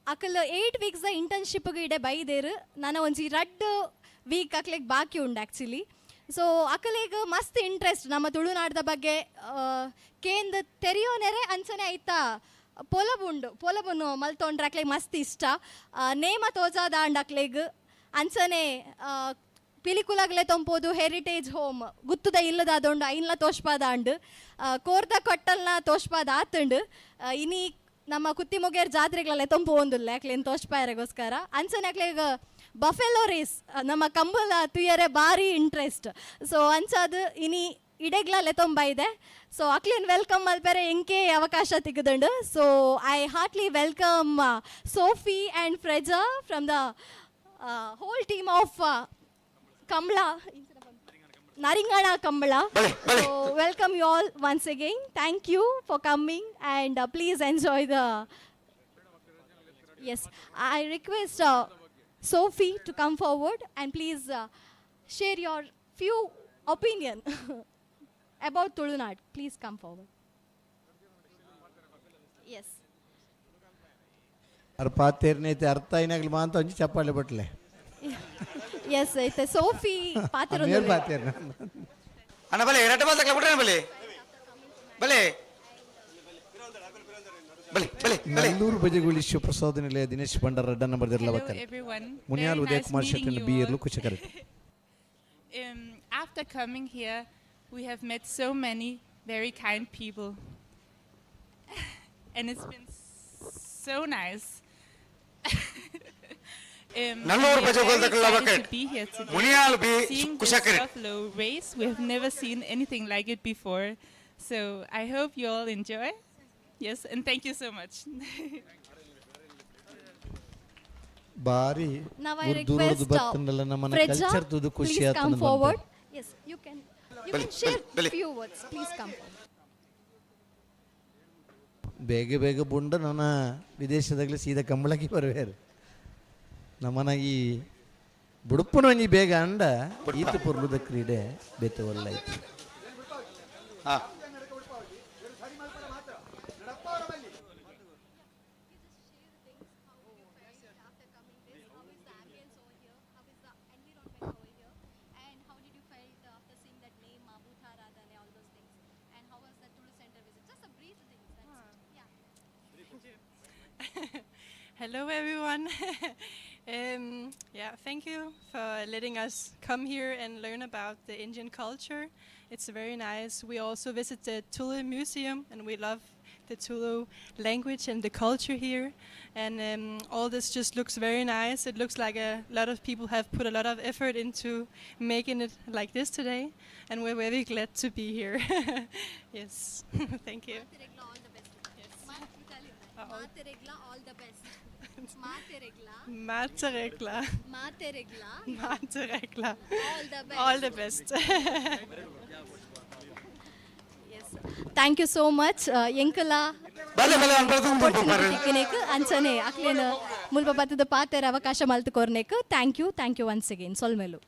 Speaker 5: ಅಕಲ್ 8 ವೀಕ್ಸ್ the ಇಂಟರ್ನ್ಶಿಪ್ಗೆ ಇಡೆ ಬೈದೇರು. ನಾನು ಒಂಜಿ ರಡ್ಡ್ ವೀಕ್ ಅಕ್ಲೆಗ್ ಬಾಕಿ ಉಂಡು ಆ್ಯಕ್ಚುಲಿ. ಸೊ ಅಕಲೆಗ್ ಮಸ್ತ್ ಇಂಟ್ರೆಸ್ಟ್ ನಮ್ಮ ತುಳುನಾಡ್ದ ಬಗ್ಗೆ ಕೇಂದ್ ತೆರಿಯೋನೆರೆ ಅಂಚನೆ ಐತ ಪೊಲಬುಂಡು, ಪೊಲಬುನು ಮಲ್ತೊಂಡ್ರೆ ಅಕ್ಲೆಗ್ ಮಸ್ತ್ ಇಷ್ಟ. ನೇಮ ತೋಜಾದಾಂಡ್ ಅಕ್ಲೆಗ್ ಅಂಚನೆ ಪಿಲಿಕುಲಗ್ಲೆ ತೊಂಪೋದು ಹೆರಿಟೇಜ್ ಹೋಮ್ ಗುತ್ತುದ ಇಲ್ಲದಾದೊಂಡು ಐನ್ಲ ತೋಷ್ಪಾದಾಂಡ್, ಕೋರ್ದ ಕೊಟ್ಟಲ್ನ ತೋಷ್ಪಾದ ಆತುಂಡು. ಇನಿ ನಮ್ಮ ಕುತ್ತಿಮೊಗೇರ್ ಜಾತ್ರೆಗಳಲ್ಲೇ ತೊಂಪು ಒಂದುಲ್ಲ ಅಕ್ಲೇನ್ ತೋಷ್ಪಾಯರೆಗೋಸ್ಕರ. ಅಂಚನೆ ಅಕ್ಲೆಗ್ ಬಫೆಲೋ ರೇಸ್ ನಮ್ಮ ಕಂಬಳ ತುಯರೆ ಭಾರಿ ಇಂಟ್ರೆಸ್ಟ್. ಸೊ ಅಂಚಾದ ಇನಿ ಇಡೆಗ್ಲ ಲೆತೊಂಬ ಇದೆ. ಸೊ ಅಕ್ಲೇನ್ welcome ಮಲ್ಪೆರೆ ಎಂಕೆ ಅವಕಾಶ ತಿಕ್ಕುದುಂಡು. So I heartily welcome Sophie and Freja from the whole team of Kambala, Naringana Kambala. So welcome you all once again. Thank you for coming and please enjoy the. Yes, I request Sophie to come forward and please share your few opinion about Tulunad. Please come forward. Yes.
Speaker 16: ಪಾತೇರ್ನೈತೆ ಅರ್ಥ అయినాಗಲಿ ಮಾಂತ ಒಂಜಿ ಚಪ್ಪಾಳೆ ಬಟ್ಲೆ.
Speaker 5: Yes, ಐತೆ Sophie ಪಾತ್ರ
Speaker 16: ಮೇಲ್ ಪಾತೇರ್ನ.
Speaker 3: ಅಣ್ಣ ಬಲೆ ಎರಡ ball ತಗಲ ಬಿಡ್ರೆ ಬಲೆ ಬಲೆ ಬಲೆ ಬಲೆ ಬಲೆ.
Speaker 16: ನಲ್ಲೂರು ಬಜಗುಳಿ ಶಿವಪ್ರಸಾದ ನಿಲಯ ದಿನೇಶ್ ಭಂಡಾರ ರಡ್ಡ ನಂಬರ್
Speaker 6: Hello
Speaker 16: ಲವಕರ್
Speaker 6: everyone.
Speaker 16: Muniyal
Speaker 6: Very
Speaker 16: Udaya
Speaker 6: nice
Speaker 16: Kumar
Speaker 6: meeting
Speaker 16: Shetty
Speaker 6: you
Speaker 16: B
Speaker 6: all.
Speaker 16: ಇರ್ಲು ಕುಶಕರ್.
Speaker 6: After coming here, we have met so many very kind people. And it's been so nice.
Speaker 3: Nallur
Speaker 6: We are
Speaker 3: ಬಜಗುಳಿ
Speaker 6: very
Speaker 3: ತಗಲ
Speaker 6: excited
Speaker 3: bucket.
Speaker 6: to be here today.
Speaker 3: Muniyal B
Speaker 6: Seeing this
Speaker 3: ಕುಶಕರ್.
Speaker 6: buffalo race, we have never seen anything like it before. So I hope you all enjoy. Yes, and thank you so much.
Speaker 16: ಬಾರಿ
Speaker 5: Now I
Speaker 16: ದೂರದ
Speaker 5: request
Speaker 16: ಬತ್ತಂಡಲ್ಲ ನಮ್ಮನ
Speaker 5: Freja,
Speaker 16: culture ತುದು ಖುಷಿ
Speaker 5: please
Speaker 16: ಆತನ
Speaker 5: come forward. Yes, you can
Speaker 3: ಬಲಿ,
Speaker 5: share
Speaker 3: ಬಲಿ.
Speaker 5: few words. Please come forward.
Speaker 16: ಬೇಗ ಬೇಗ ಬುಂಡ ನನ್ನ ವಿದೇಶದಾಗಲೇ ಸೀದಾ ಕಂಬಳಕ್ಕೆ ಬರುವೇರು. ನಮ್ಮನ ಈ ಬುಡುಪುನ ಒಂಜಿ ಬೇಗ ಅಂಡ ಈತ ಪೊರ್ಲುದ ಕ್ರೀಡೆ ಬೇತೆ ಒಲ್ಲಾಯ್ತು.
Speaker 3: ಹಾ
Speaker 6: Hello everyone. Yeah, thank you for letting us come here and learn about the Indian culture. It's very nice. We also visit the Tulu Museum and we love the Tulu language and the culture here. And all this just looks very nice. It looks like a lot of people have put a lot of effort into making it like this today. And we're very glad to be here. Yes, thank you.
Speaker 5: ಮಾತೆರೆಗ್ಲ all the best. ಮಾತೆರೆಗ್ಲ.
Speaker 6: Materegla.
Speaker 5: ಮಾತೆರೆಗ್ಲ.
Speaker 6: Materegla.
Speaker 5: All the best.
Speaker 6: All the best.
Speaker 5: Yes. Thank you so much. ಎಂಕಲ
Speaker 3: ಬಲೆ ಬಲೆ ಅನ್ಬರ್ದು
Speaker 5: ತಿಕ್ಕಿನೇಕ್ ಅಂಚನೆ ಅಕ್ಲೇನ ಮುಲ್ಪ ಬತ್ತದ ಪಾತೆರ ಅವಕಾಶ ಮಲ್ತು ಕೊರ್ನೇಕ್. Thank you, thank you once again. ಸೊಲ್ಮೆಲು.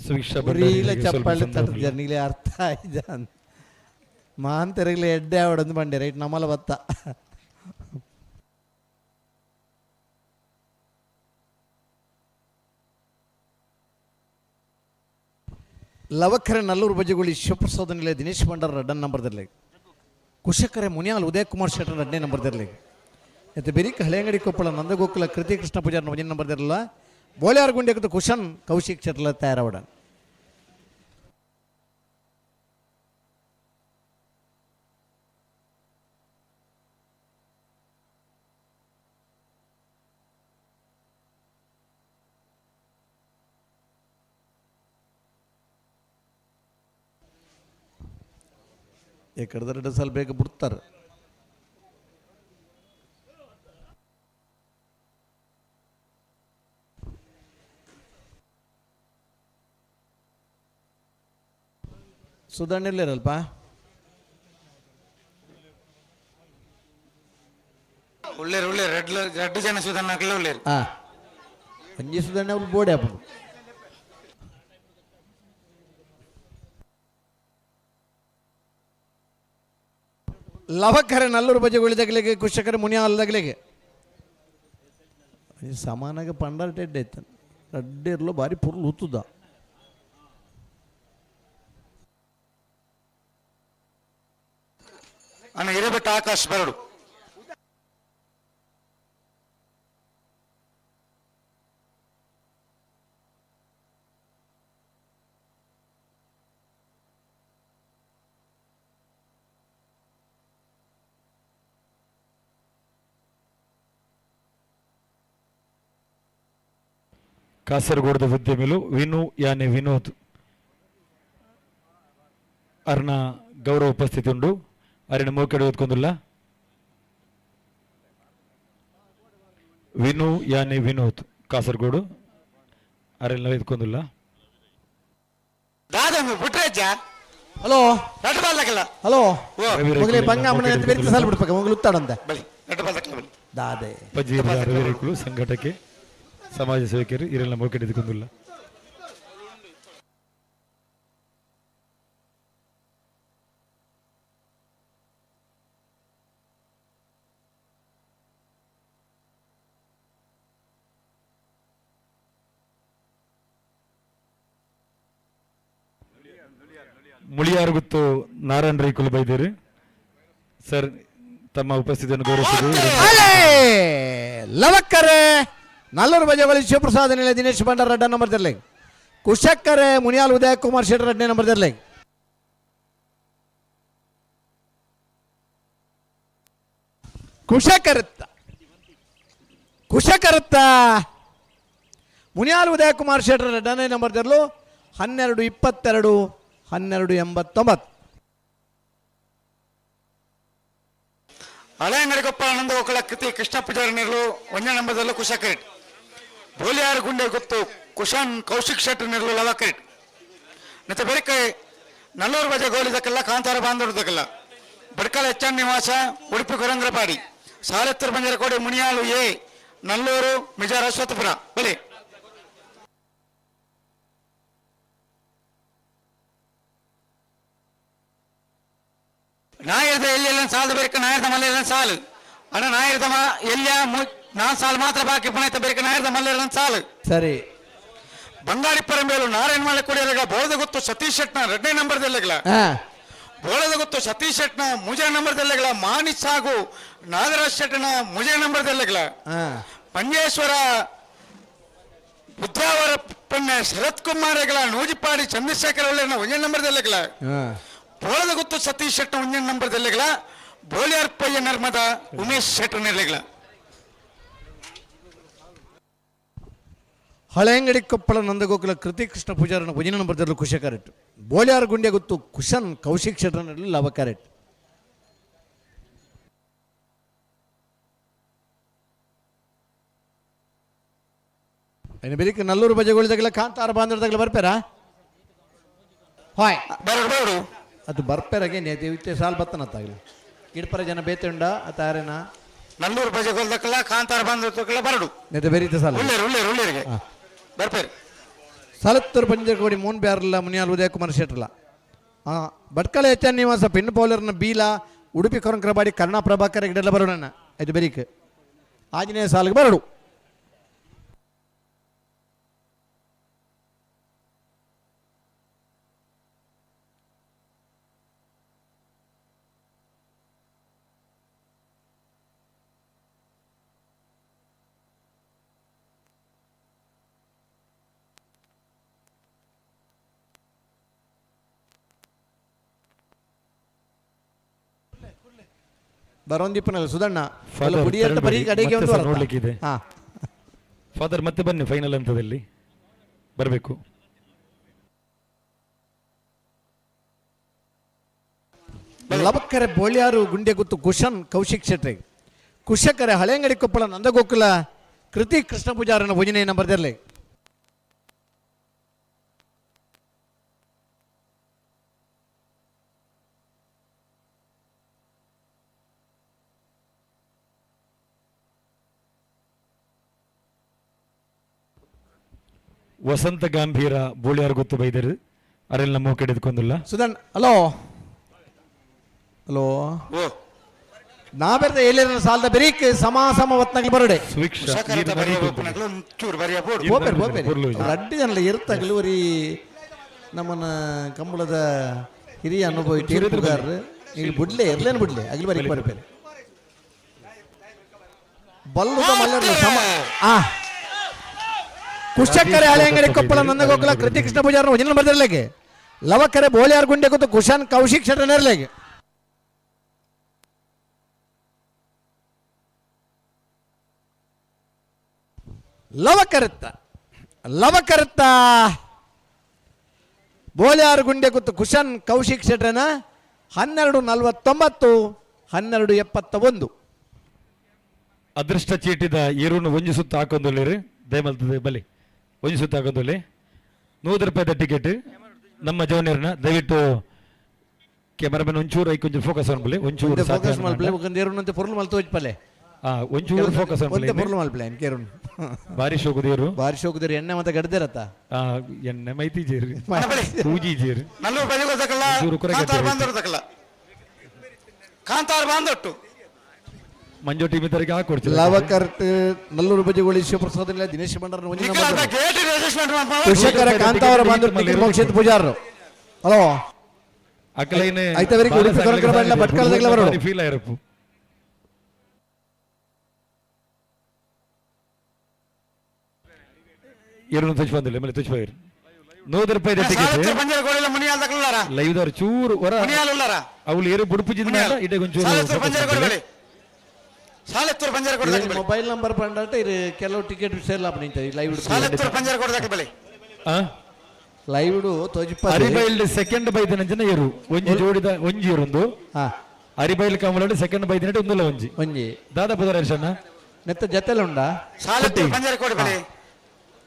Speaker 9: ಸುವೀಕ್ಷಾ
Speaker 16: ಉರೀಲ
Speaker 9: ಭಂಡಾರಿ ಸ್ವಲ್ಪ
Speaker 16: ಚಪ್ಪಾಳೆ
Speaker 9: ಸಂದರ್ಭ.
Speaker 16: ತಟ್ಟದ ನೀಲೆ ಅರ್ಥ ಆಯ್ದ ಮಾಂತೆರಗ್ಲೆ ಎಡ್ಡೆ ಆವಡಂದು ಬಂಡೆ ರೈಟ್ ನಮ್ಮಲ ಬತ್ತ. ಲವಖರೆ ನಲ್ಲೂರು ಬಜಗುಳಿ ಶಿವಪ್ರಸಾದ ನಿಲಯ ದಿನೇಶ್ ಭಂಡಾರ ರಡ್ಡನ್ ನಂಬರ್ದಿರಲಿ. ಕುಶಕರೆ ಮುನಿಯಾಲ್ ಉದಯ್ ಕುಮಾರ್ ಶೆಟ್ಟರ್ ರಡ್ಡನೇ ನಂಬರ್ದಿರಲಿ. ಮತ್ತು ಬೆರಿಕ್ ಹಳೆಯಂಗಡಿ ಕೊಪ್ಪಳ ನಂದಗೋಕುಲ ಕೃತಿ ಕೃಷ್ಣ ಪೂಜಾರ್ ಒಂಜನೇ ನಂಬರ್ದಿರಲ್ಲ. ಬೋಳ್ಯಾರ್ ಗುಂಡೆಕದ ಕುಶನ್ ಕೌಶಿಕ್ ಶೆಟ್ಟರ್ಲ ತಯಾರಾವಡ. ಎಕಡ್ದ ಎರಡು ಸಲ ಬೇಗ ಬಿಡ್ತಾರೆ. ಸುಧಣ್ಣ ಇರ್ಲಿರಲ್ಪ?
Speaker 3: ಉಳ್ಳೇರು ಉಳ್ಳೇರು ರೆಡ್ ರೆಡ್ ಜನ ಸುಧಣ್ಣ ಹಾಕಲ ಉಳ್ಳೇರು.
Speaker 16: ಹಾ ಒಂಜಿ ಸುಧಣ್ಣ ಅವ್ರು ಬೋಡೆ ಹಾಪುಂಡು. ಲವಕರೆ ನಲ್ಲೂರು ಬಜೆಗುಳಿದಗಲಿಗೆ ಕುಶಕರೆ ಮುನಿಯಾಲ್ದಗಲಿಗೆ ಸಮಾನಾಗ ಪಂಡಾರ ಟೆಡ್ ಆಯ್ತು. ರಡ್ಡೇರ್ಲು ಬಾರಿ ಪೊರ್ಲು ಉತ್ತುದ.
Speaker 3: ಅಣ್ಣ ಹಿರೇಬೆಟ್ಟ ಆಕಾಶ್ ಬರಡು.
Speaker 9: ಕಾಸರಗೋಡದ ಉದ್ಯಮಿಲು ವಿನು ಯಾನೆ ವಿನೋದ್ ಅರ್ನ ಗೌರವ ಉಪಸ್ಥಿತಿ ಉಂಡು. ಅರಿನ ಮೂಕೆಡೆ ಓದ್ಕೊಂದುಲ್ಲ ವಿನು ಯಾನೆ ವಿನೋದ್ ಕಾಸರಗೋಡು ಅರೆಲ್ಲ ಎತ್ಕೊಂದುಲ್ಲ.
Speaker 16: ಹಲೋ ಹಲೋ ಮೊಗಲೇ ಬಂಗ ಅಮ್ಮನ ಬೆರಿತ ಸಾಲ ಬಿಡ್ಬೇಕು ಮೊಗಲು ಉತ್ತಾಡಂತ ದಾದೆ
Speaker 9: ಪಜ್ಜಿ ರವಿ ರೈಕುಲು ಸಂಘಟಕೆ ಸಮಾಜ ಸೇವಕರು ಇರೆಲ್ಲ ಮೂಕೆಡೆ ಎತ್ಕೊಂದುಲ್ಲ. ಮುಳಿಯಾರಗುತ್ತು ನಾರಾಯಣ ರೈಕುಲು ಬೈದೇರಿ ಸರ್ ತಮ್ಮ ಉಪಸ್ಥಿತಿಯನ್ನು ಗೌರವಿಸಿದರು.
Speaker 16: ಲವಕ್ಕರೆ Nallur ಬಜೆವಳಿ Shivaprasad Nilaya Dinesh Bhandar red number ದರ್ಲೆ. ಕುಶಕ್ಕರೆ Muniyal Udaya Kumar Shettar Reddy number ದರ್ಲೆ. ಕುಶಕರತ್ತ ಕುಶಕರತ್ತ Muniyal Udaya Kumar Shettar ರೆಡ್ಡನೇ number ದರ್ಲು 12 22 12 89.
Speaker 3: ಹಳೆಯಂಗಡಿಕೊಪ್ಪ ಆನಂದ ಗೋಕುಲ ಕೃತಿ ಕೃಷ್ಣ ಪೂಜಾರಿ ನೆರಳು ಒಂದನೇ ನಂಬರ್ದಲ್ಲೂ ಕುಶಕರೆಟ್. ಬೋಲಿಯಾರ ಗುಂಡೆ ಗೊತ್ತು ಕುಶಾನ್ ಕೌಶಿಕ್ ಶೆಟ್ಟರ್ ನೆರಳು ಲವಕರೆಟ್. ಮತ್ತೆ ಬೆರಕೆ ನಲ್ಲೂರು ಬಜೆ ಗೋಲಿದಕ್ಕೆಲ್ಲ ಕಾಂತಾರ ಬಾಂಧವ್ರದಕ್ಕೆಲ್ಲ ಬಡ್ಕಲ ಎಚ್ ಎನ್ ನಿವಾಸ ಉಡುಪಿ ಕೊರಂಗ್ರಪಾಡಿ ಸಾಲೆತ್ತೂರು ಬಂಜರಕೋಡಿ ಮುನಿಯಾಲು ಎ ನಲ್ಲೂರು ಮಿಜಾರ ಅಶ್ವತ್ಥಪುರ ಬಲಿ. ನಾಯರ್ದ ಎಲ್ಲಿ ಸಾಲದ ಬೇಕು ನಾಯರ್ದ ಮಲ್ಲೆಲ್ಲ ಸಾಲು ಅಣ್ಣ ನಾಯರ್ದ ಎಲ್ಲಿಯ ನಾನ್ ಸಾಲು ಮಾತ್ರ ಬಾಕಿ ಪುಣೈತ ಬೇಕು ನಾಯರ್ದ ಮಲ್ಲೆಲ್ಲ ಸಾಲು.
Speaker 16: ಸರಿ
Speaker 3: ಬಂಗಾಳಿ ಪರಂಬೇಲು ನಾರಾಯಣ ಮಾಲೆ ಕುಡಿಯಲ್ಲ ಬೋಳದ ಗೊತ್ತು ಸತೀಶ್ ಶೆಟ್ನ ಎರಡನೇ ನಂಬರ್ದಲ್ಲೆಗಳ ಬೋಳದ ಗೊತ್ತು ಸತೀಶ್ ಶೆಟ್ನ ಮೂಜನೇ ನಂಬರ್ದಲ್ಲೆಗಳ ಮಾನಿಸ್ ಹಾಗೂ ನಾಗರಾಜ್ ಶೆಟ್ಟನ ಮೂಜನೇ ನಂಬರ್ದಲ್ಲೆಗಳ ಮಂಜೇಶ್ವರ ಬುದ್ಧಾವರ ಪಣ್ಣ ಶರತ್ ಕುಮಾರ್ಗಳ ನೂಜಿಪಾಡಿ ಚಂದ್ರಶೇಖರ್ ಒಳ್ಳೆ ಒಂದೇ ನಂಬರ್ದಲ್ಲೆಗಳ ಬೋಳದ ಗೊತ್ತು ಸತೀಶ್ ಶೆಟ್ಟ ಒಂದೇ ನಂಬರ್ದಲ್ಲೆಗಳ ಬೋಳಿಯಾರ್ ಪಯ್ಯ ನರ್ಮದ ಉಮೇಶ್ ಶೆಟ್ಟರ್ ನೆಲೆಗಳ.
Speaker 16: ಹಳೆಯಂಗಡಿ ಕೊಪ್ಪಳ ನಂದಗೋಕುಲ ಕೃತಿ ಕೃಷ್ಣ ಪೂಜಾರನ ಭುಜಿನ ನಂಬರ್ದಲ್ಲೂ ಕುಶ ಕ್ಯಾರೆಟ್. ಬೋಳಿಯಾರ್ ಗುಂಡೆ ಗೊತ್ತು ಕುಶನ್ ಕೌಶಿಕ್ ಶೆಟ್ಟರ್ನಲ್ಲಿ ಲವ ಕ್ಯಾರೆಟ್. ಬೆಳಿಗ್ಗೆ ನಲ್ಲೂರು ಬಜೆಗಳಿದಾಗಲ ಕಾಂತಾರ ಬಾಂಧವ್ರದಾಗಲ ಬರ್ಪೇರಾ? ಹಾಯ್
Speaker 3: ಬರೋಡು
Speaker 16: ಅದು ಬರ್ಪೇರಾಗೆ ನೇತೆ ಸಾಲ್ ಬತ್ತನತ್ತಾಗಲಿ ಗಿಡಪರ ಜನ ಬೇತೆ ಉಂಡ ಅತ್ತಾರೇನ
Speaker 3: ನಲ್ಲೂರು ಬಜೆಗೊಲ್ದಕ್ಕಲ್ಲ ಕಾಂತಾರ ಬಾಂಧವ್ರದಕ್ಕೆಲ್ಲ ಬರಡು
Speaker 16: ನೆತೆ ಬೆರೀತ ಸಾಲ
Speaker 3: ಉಳ್ಳೇರು ಉಳ್ಳೇರು ಉಳ್ಳೇರಿಗೆ ಬರ್ಪೇರು.
Speaker 16: ಸಲತ್ತೂರು ಪಂಜರಕೋಡಿ Moon ಬ್ಯಾರಲ್ಲ Muniyal Udayakumar ಶೆಟ್ಟರ್ಲ Bhatkal H N ನಿವಾಸ ಪಿನ್ ಪೌಲರ್ನ ಬೀಲ ಉಡುಪಿ ಕೊರಂಕ್ರಬಾಡಿ ಕರುಣಾ ಪ್ರಭಾಕರ್ ಗಿಡಲ್ಲ ಬರೋಣ ಇದು ಬೆರೀಕ್ ಆಂಜನೇಯ ಸಾಲಿಗೆ ಬರಡು. ಬರೋಂದಿಪ್ಪನಲ್ಲ ಸುಧಣ್ಣ
Speaker 9: ನೋಡ್ಲಿಕ್ಕಿದೆ. ಫಾದರ್ ಮತ್ತೆ ಬನ್ನಿ ಫೈನಲ್ ಹಂತದಲ್ಲಿ ಬರಬೇಕು.
Speaker 16: ಲಬಕ್ಕರೆ ಬೋಳ್ಯಾರು ಗುಂಡೆ ಗುತ್ತು ಕುಶನ್ ಕೌಶಿಕ್ ಶೆಟ್ಟಿ. ಕುಶಕರೆ ಹಳೆಯಂಗಡಿ ಕೊಪ್ಪಳ ನಂದಗೋಕುಲ ಕೃತಿ ಕೃಷ್ಣ ಪೂಜಾರನ ಭೋಜನೆ ನಂಬರ್ದಿರಲಿ.
Speaker 9: ವಸಂತ ಗಾಂಭೀರ ಬೋಳಿಯಾರ್ ಗೊತ್ತು ಬೈದರು ಅರೆಲ್ಲ ನಮ್ಮ ಕಡೆದುಕೊಂದಿಲ್ಲ.
Speaker 16: ಸುಧನ್ ಹಲೋ ಹಲೋ ನಾಬೆರ್ದ ಏಲೇರನ ಸಾಲದ ಬೆರೀಕ್ ಸಮ ಸಮ ಒತ್ನಗ್ಲು ಬರಡೆ. ಬೋಪೆರ್ ಬೋಪೆರ್ ರಡ್ಡು ಜನಲ ಇರ್ತಗ್ಲು ಒರಿ ನಮ್ಮನ ಕಂಬಳದ ಹಿರಿಯ ಅನುಭವಿ ತೀರ್ಪುಗಾರರು ಇಲ್ಲಿ ಬುಡ್ಲೆ ಇರ್ಲೇನು ಬುಡ್ಲೆ ಅಗ್ಲಿ ಬರೀಕ್ ಬರ್ಪೇರು ಬಲ್ಲುದ ಮಲ್ಲರ್ಲ ಸಮ ಆ ಕುಶಕ್ಕರೆ ಹಳೆಯಂಗಡಿ ಕೊಪ್ಪಳ ನಂದಗೋಕುಲ ಕೃತಿ ಕೃಷ್ಣ ಪೂಜಾರನ ಒಂಜಿನ ಬರ್ದಿರ್ಲೇಗೆ ಲವಕರೆ ಬೋಳಿಯಾರ್ ಗುಂಡೆ ಕೂತು ಕುಶಾನ್ ಕೌಶಿಕ್ ಶೆಟ್ಟನೇರ್ಲೇಗೆ. ಲವಕರತ್ತ ಲವಕರತ್ತ ಬೋಳಿಯಾರ್ ಗುಂಡೆ ಕೂತು ಕುಶನ್ ಕೌಶಿಕ್ ಶೆಟ್ಟನ 12:49 12:71.
Speaker 9: ಅದೃಷ್ಟ ಚೀಟಿದ ಏರುನು ಒಂಜಿ ಸುತ್ತ ಹಾಕೊಂದುಲ್ಲೇರಿ ದಯಮಲ್ತದೆ ಬಲಿ ಒಂಜಿ ಸುತ್ತ ಹಾಕೊಂದುಲ್ಲಿ 100 ರೂಪಾಯಿದ ಟಿಕೆಟ್ ನಮ್ಮ ಜವನಿಯರ್ನ ದಯವಿಟ್ಟು ಕ್ಯಾಮರಾಮನ್ ಒಂಚೂರು ಐಕ್ ಒಂಚೂರು ಫೋಕಸ್ ಅನ್ಬಲಿ ಒಂಚೂರು
Speaker 16: ಫೋಕಸ್ ಮಲ್ಪಲೆ ಬೊಕ್ಕ ಏರುನಂತೆ ಪೊರ್ಲು ಮಲ್ತು ಹೋಜ್ಪಲೆ.
Speaker 9: ಒಂಚೂರು ಫೋಕಸ್
Speaker 16: ಅನ್ಬಲಿ ಪೊರ್ಲು ಮಲ್ಪಲೆ ಕೇರುನ್
Speaker 9: ಬಾರಿ ಶೋಕುದೇರು
Speaker 16: ಬಾರಿ ಶೋಕುದೇರು ಎಣ್ಣೆ ಮತ್ತೆ ಗಡ್ದಿರತ್ತ
Speaker 9: ಎಣ್ಣೆ ಮೈತಿ ಜೇರು ಪೂಜಿ ಜೇರು
Speaker 3: ನಲ್ಲೂರು ಬಜಗೋದಕ್ಕಲ್ಲ ಕಾಂತಾರ ಬಾಂಧವ್ರದಕ್ಕಲ್ಲ ಕಾಂತಾರ ಬಾಂಧೊಟ್ಟು
Speaker 9: ಮಂಜು ಟೀಮ್ ಇದ್ದರಿಗೆ ಹಾಕೊಡ್ತೀವಿ.
Speaker 16: ಲವಕರ್ಟ್ ನಲ್ಲೂರು ಬಜೆಗೋಳಿ ಶಿವಪ್ರಸಾದ್ ಇಲ್ಲ ದಿನೇಶ್ ಭಂಡಾರ ಕುಶಕರ ಕಾಂತಾವರ ಬಾಂಧವ್ರು ನಿಖಿಲ್ ಮೋಕ್ಷಿತ್ ಪೂಜಾರರು. ಹಲೋ
Speaker 9: ಅಕಲೈನೆ
Speaker 16: ಐತವರಿಗೆ ಉಡುಪಿ ಕೊರಕರ ಬಣ್ಣ ಭಟ್ಕಳದಾಗಲ ಬರೋಡು
Speaker 9: ಫೀಲ್ ಆಯಿರಪ್ಪು. ಎರಡು ತುಚ್ ಬಂದಿಲ್ಲ ಮೇಲೆ ತುಚ್ ಬೈರು 100 ರೂಪಾಯಿ ಟಿಕೆಟ್ ಲೈವ್ ದವ್ರು ಚೂರು ಹೊರ ಅವಳು ಏರು ಬುಡುಪು ಜಿಂದ ಇಡೆ ಒಂಚೂರು
Speaker 16: ಮೊಬೈಲ್ ನಂಬರ್ ಪಂಡಾಟ ಇದು ಕೆಲವು ಟಿಕೆಟ್ ಸೇಲ್ ಆಪ್ ನಿಂತ ಲೈವ್ ಲೈವ್ ತೋಜಿಪ್ಪ
Speaker 9: ಅರಿಬೈಲ್ ಸೆಕೆಂಡ್ ಬೈದಿನ ಅಂಚನೆ ಏರು ಒಂಜಿ ಜೋಡಿದ ಒಂಜಿ ಏರೊಂದು ಅರಿಬೈಲ್ ಕಮಲಡು ಸೆಕೆಂಡ್ ಬೈದಿನ ಒಂದುಲ ಒಂಜಿ
Speaker 16: ಒಂಜಿ
Speaker 9: ದಾದಾ ಪುದರ್ ಹರ್ಷಣ್ಣ
Speaker 16: ನೆತ್ತ ಜತೆಲ ಉಂಡಾ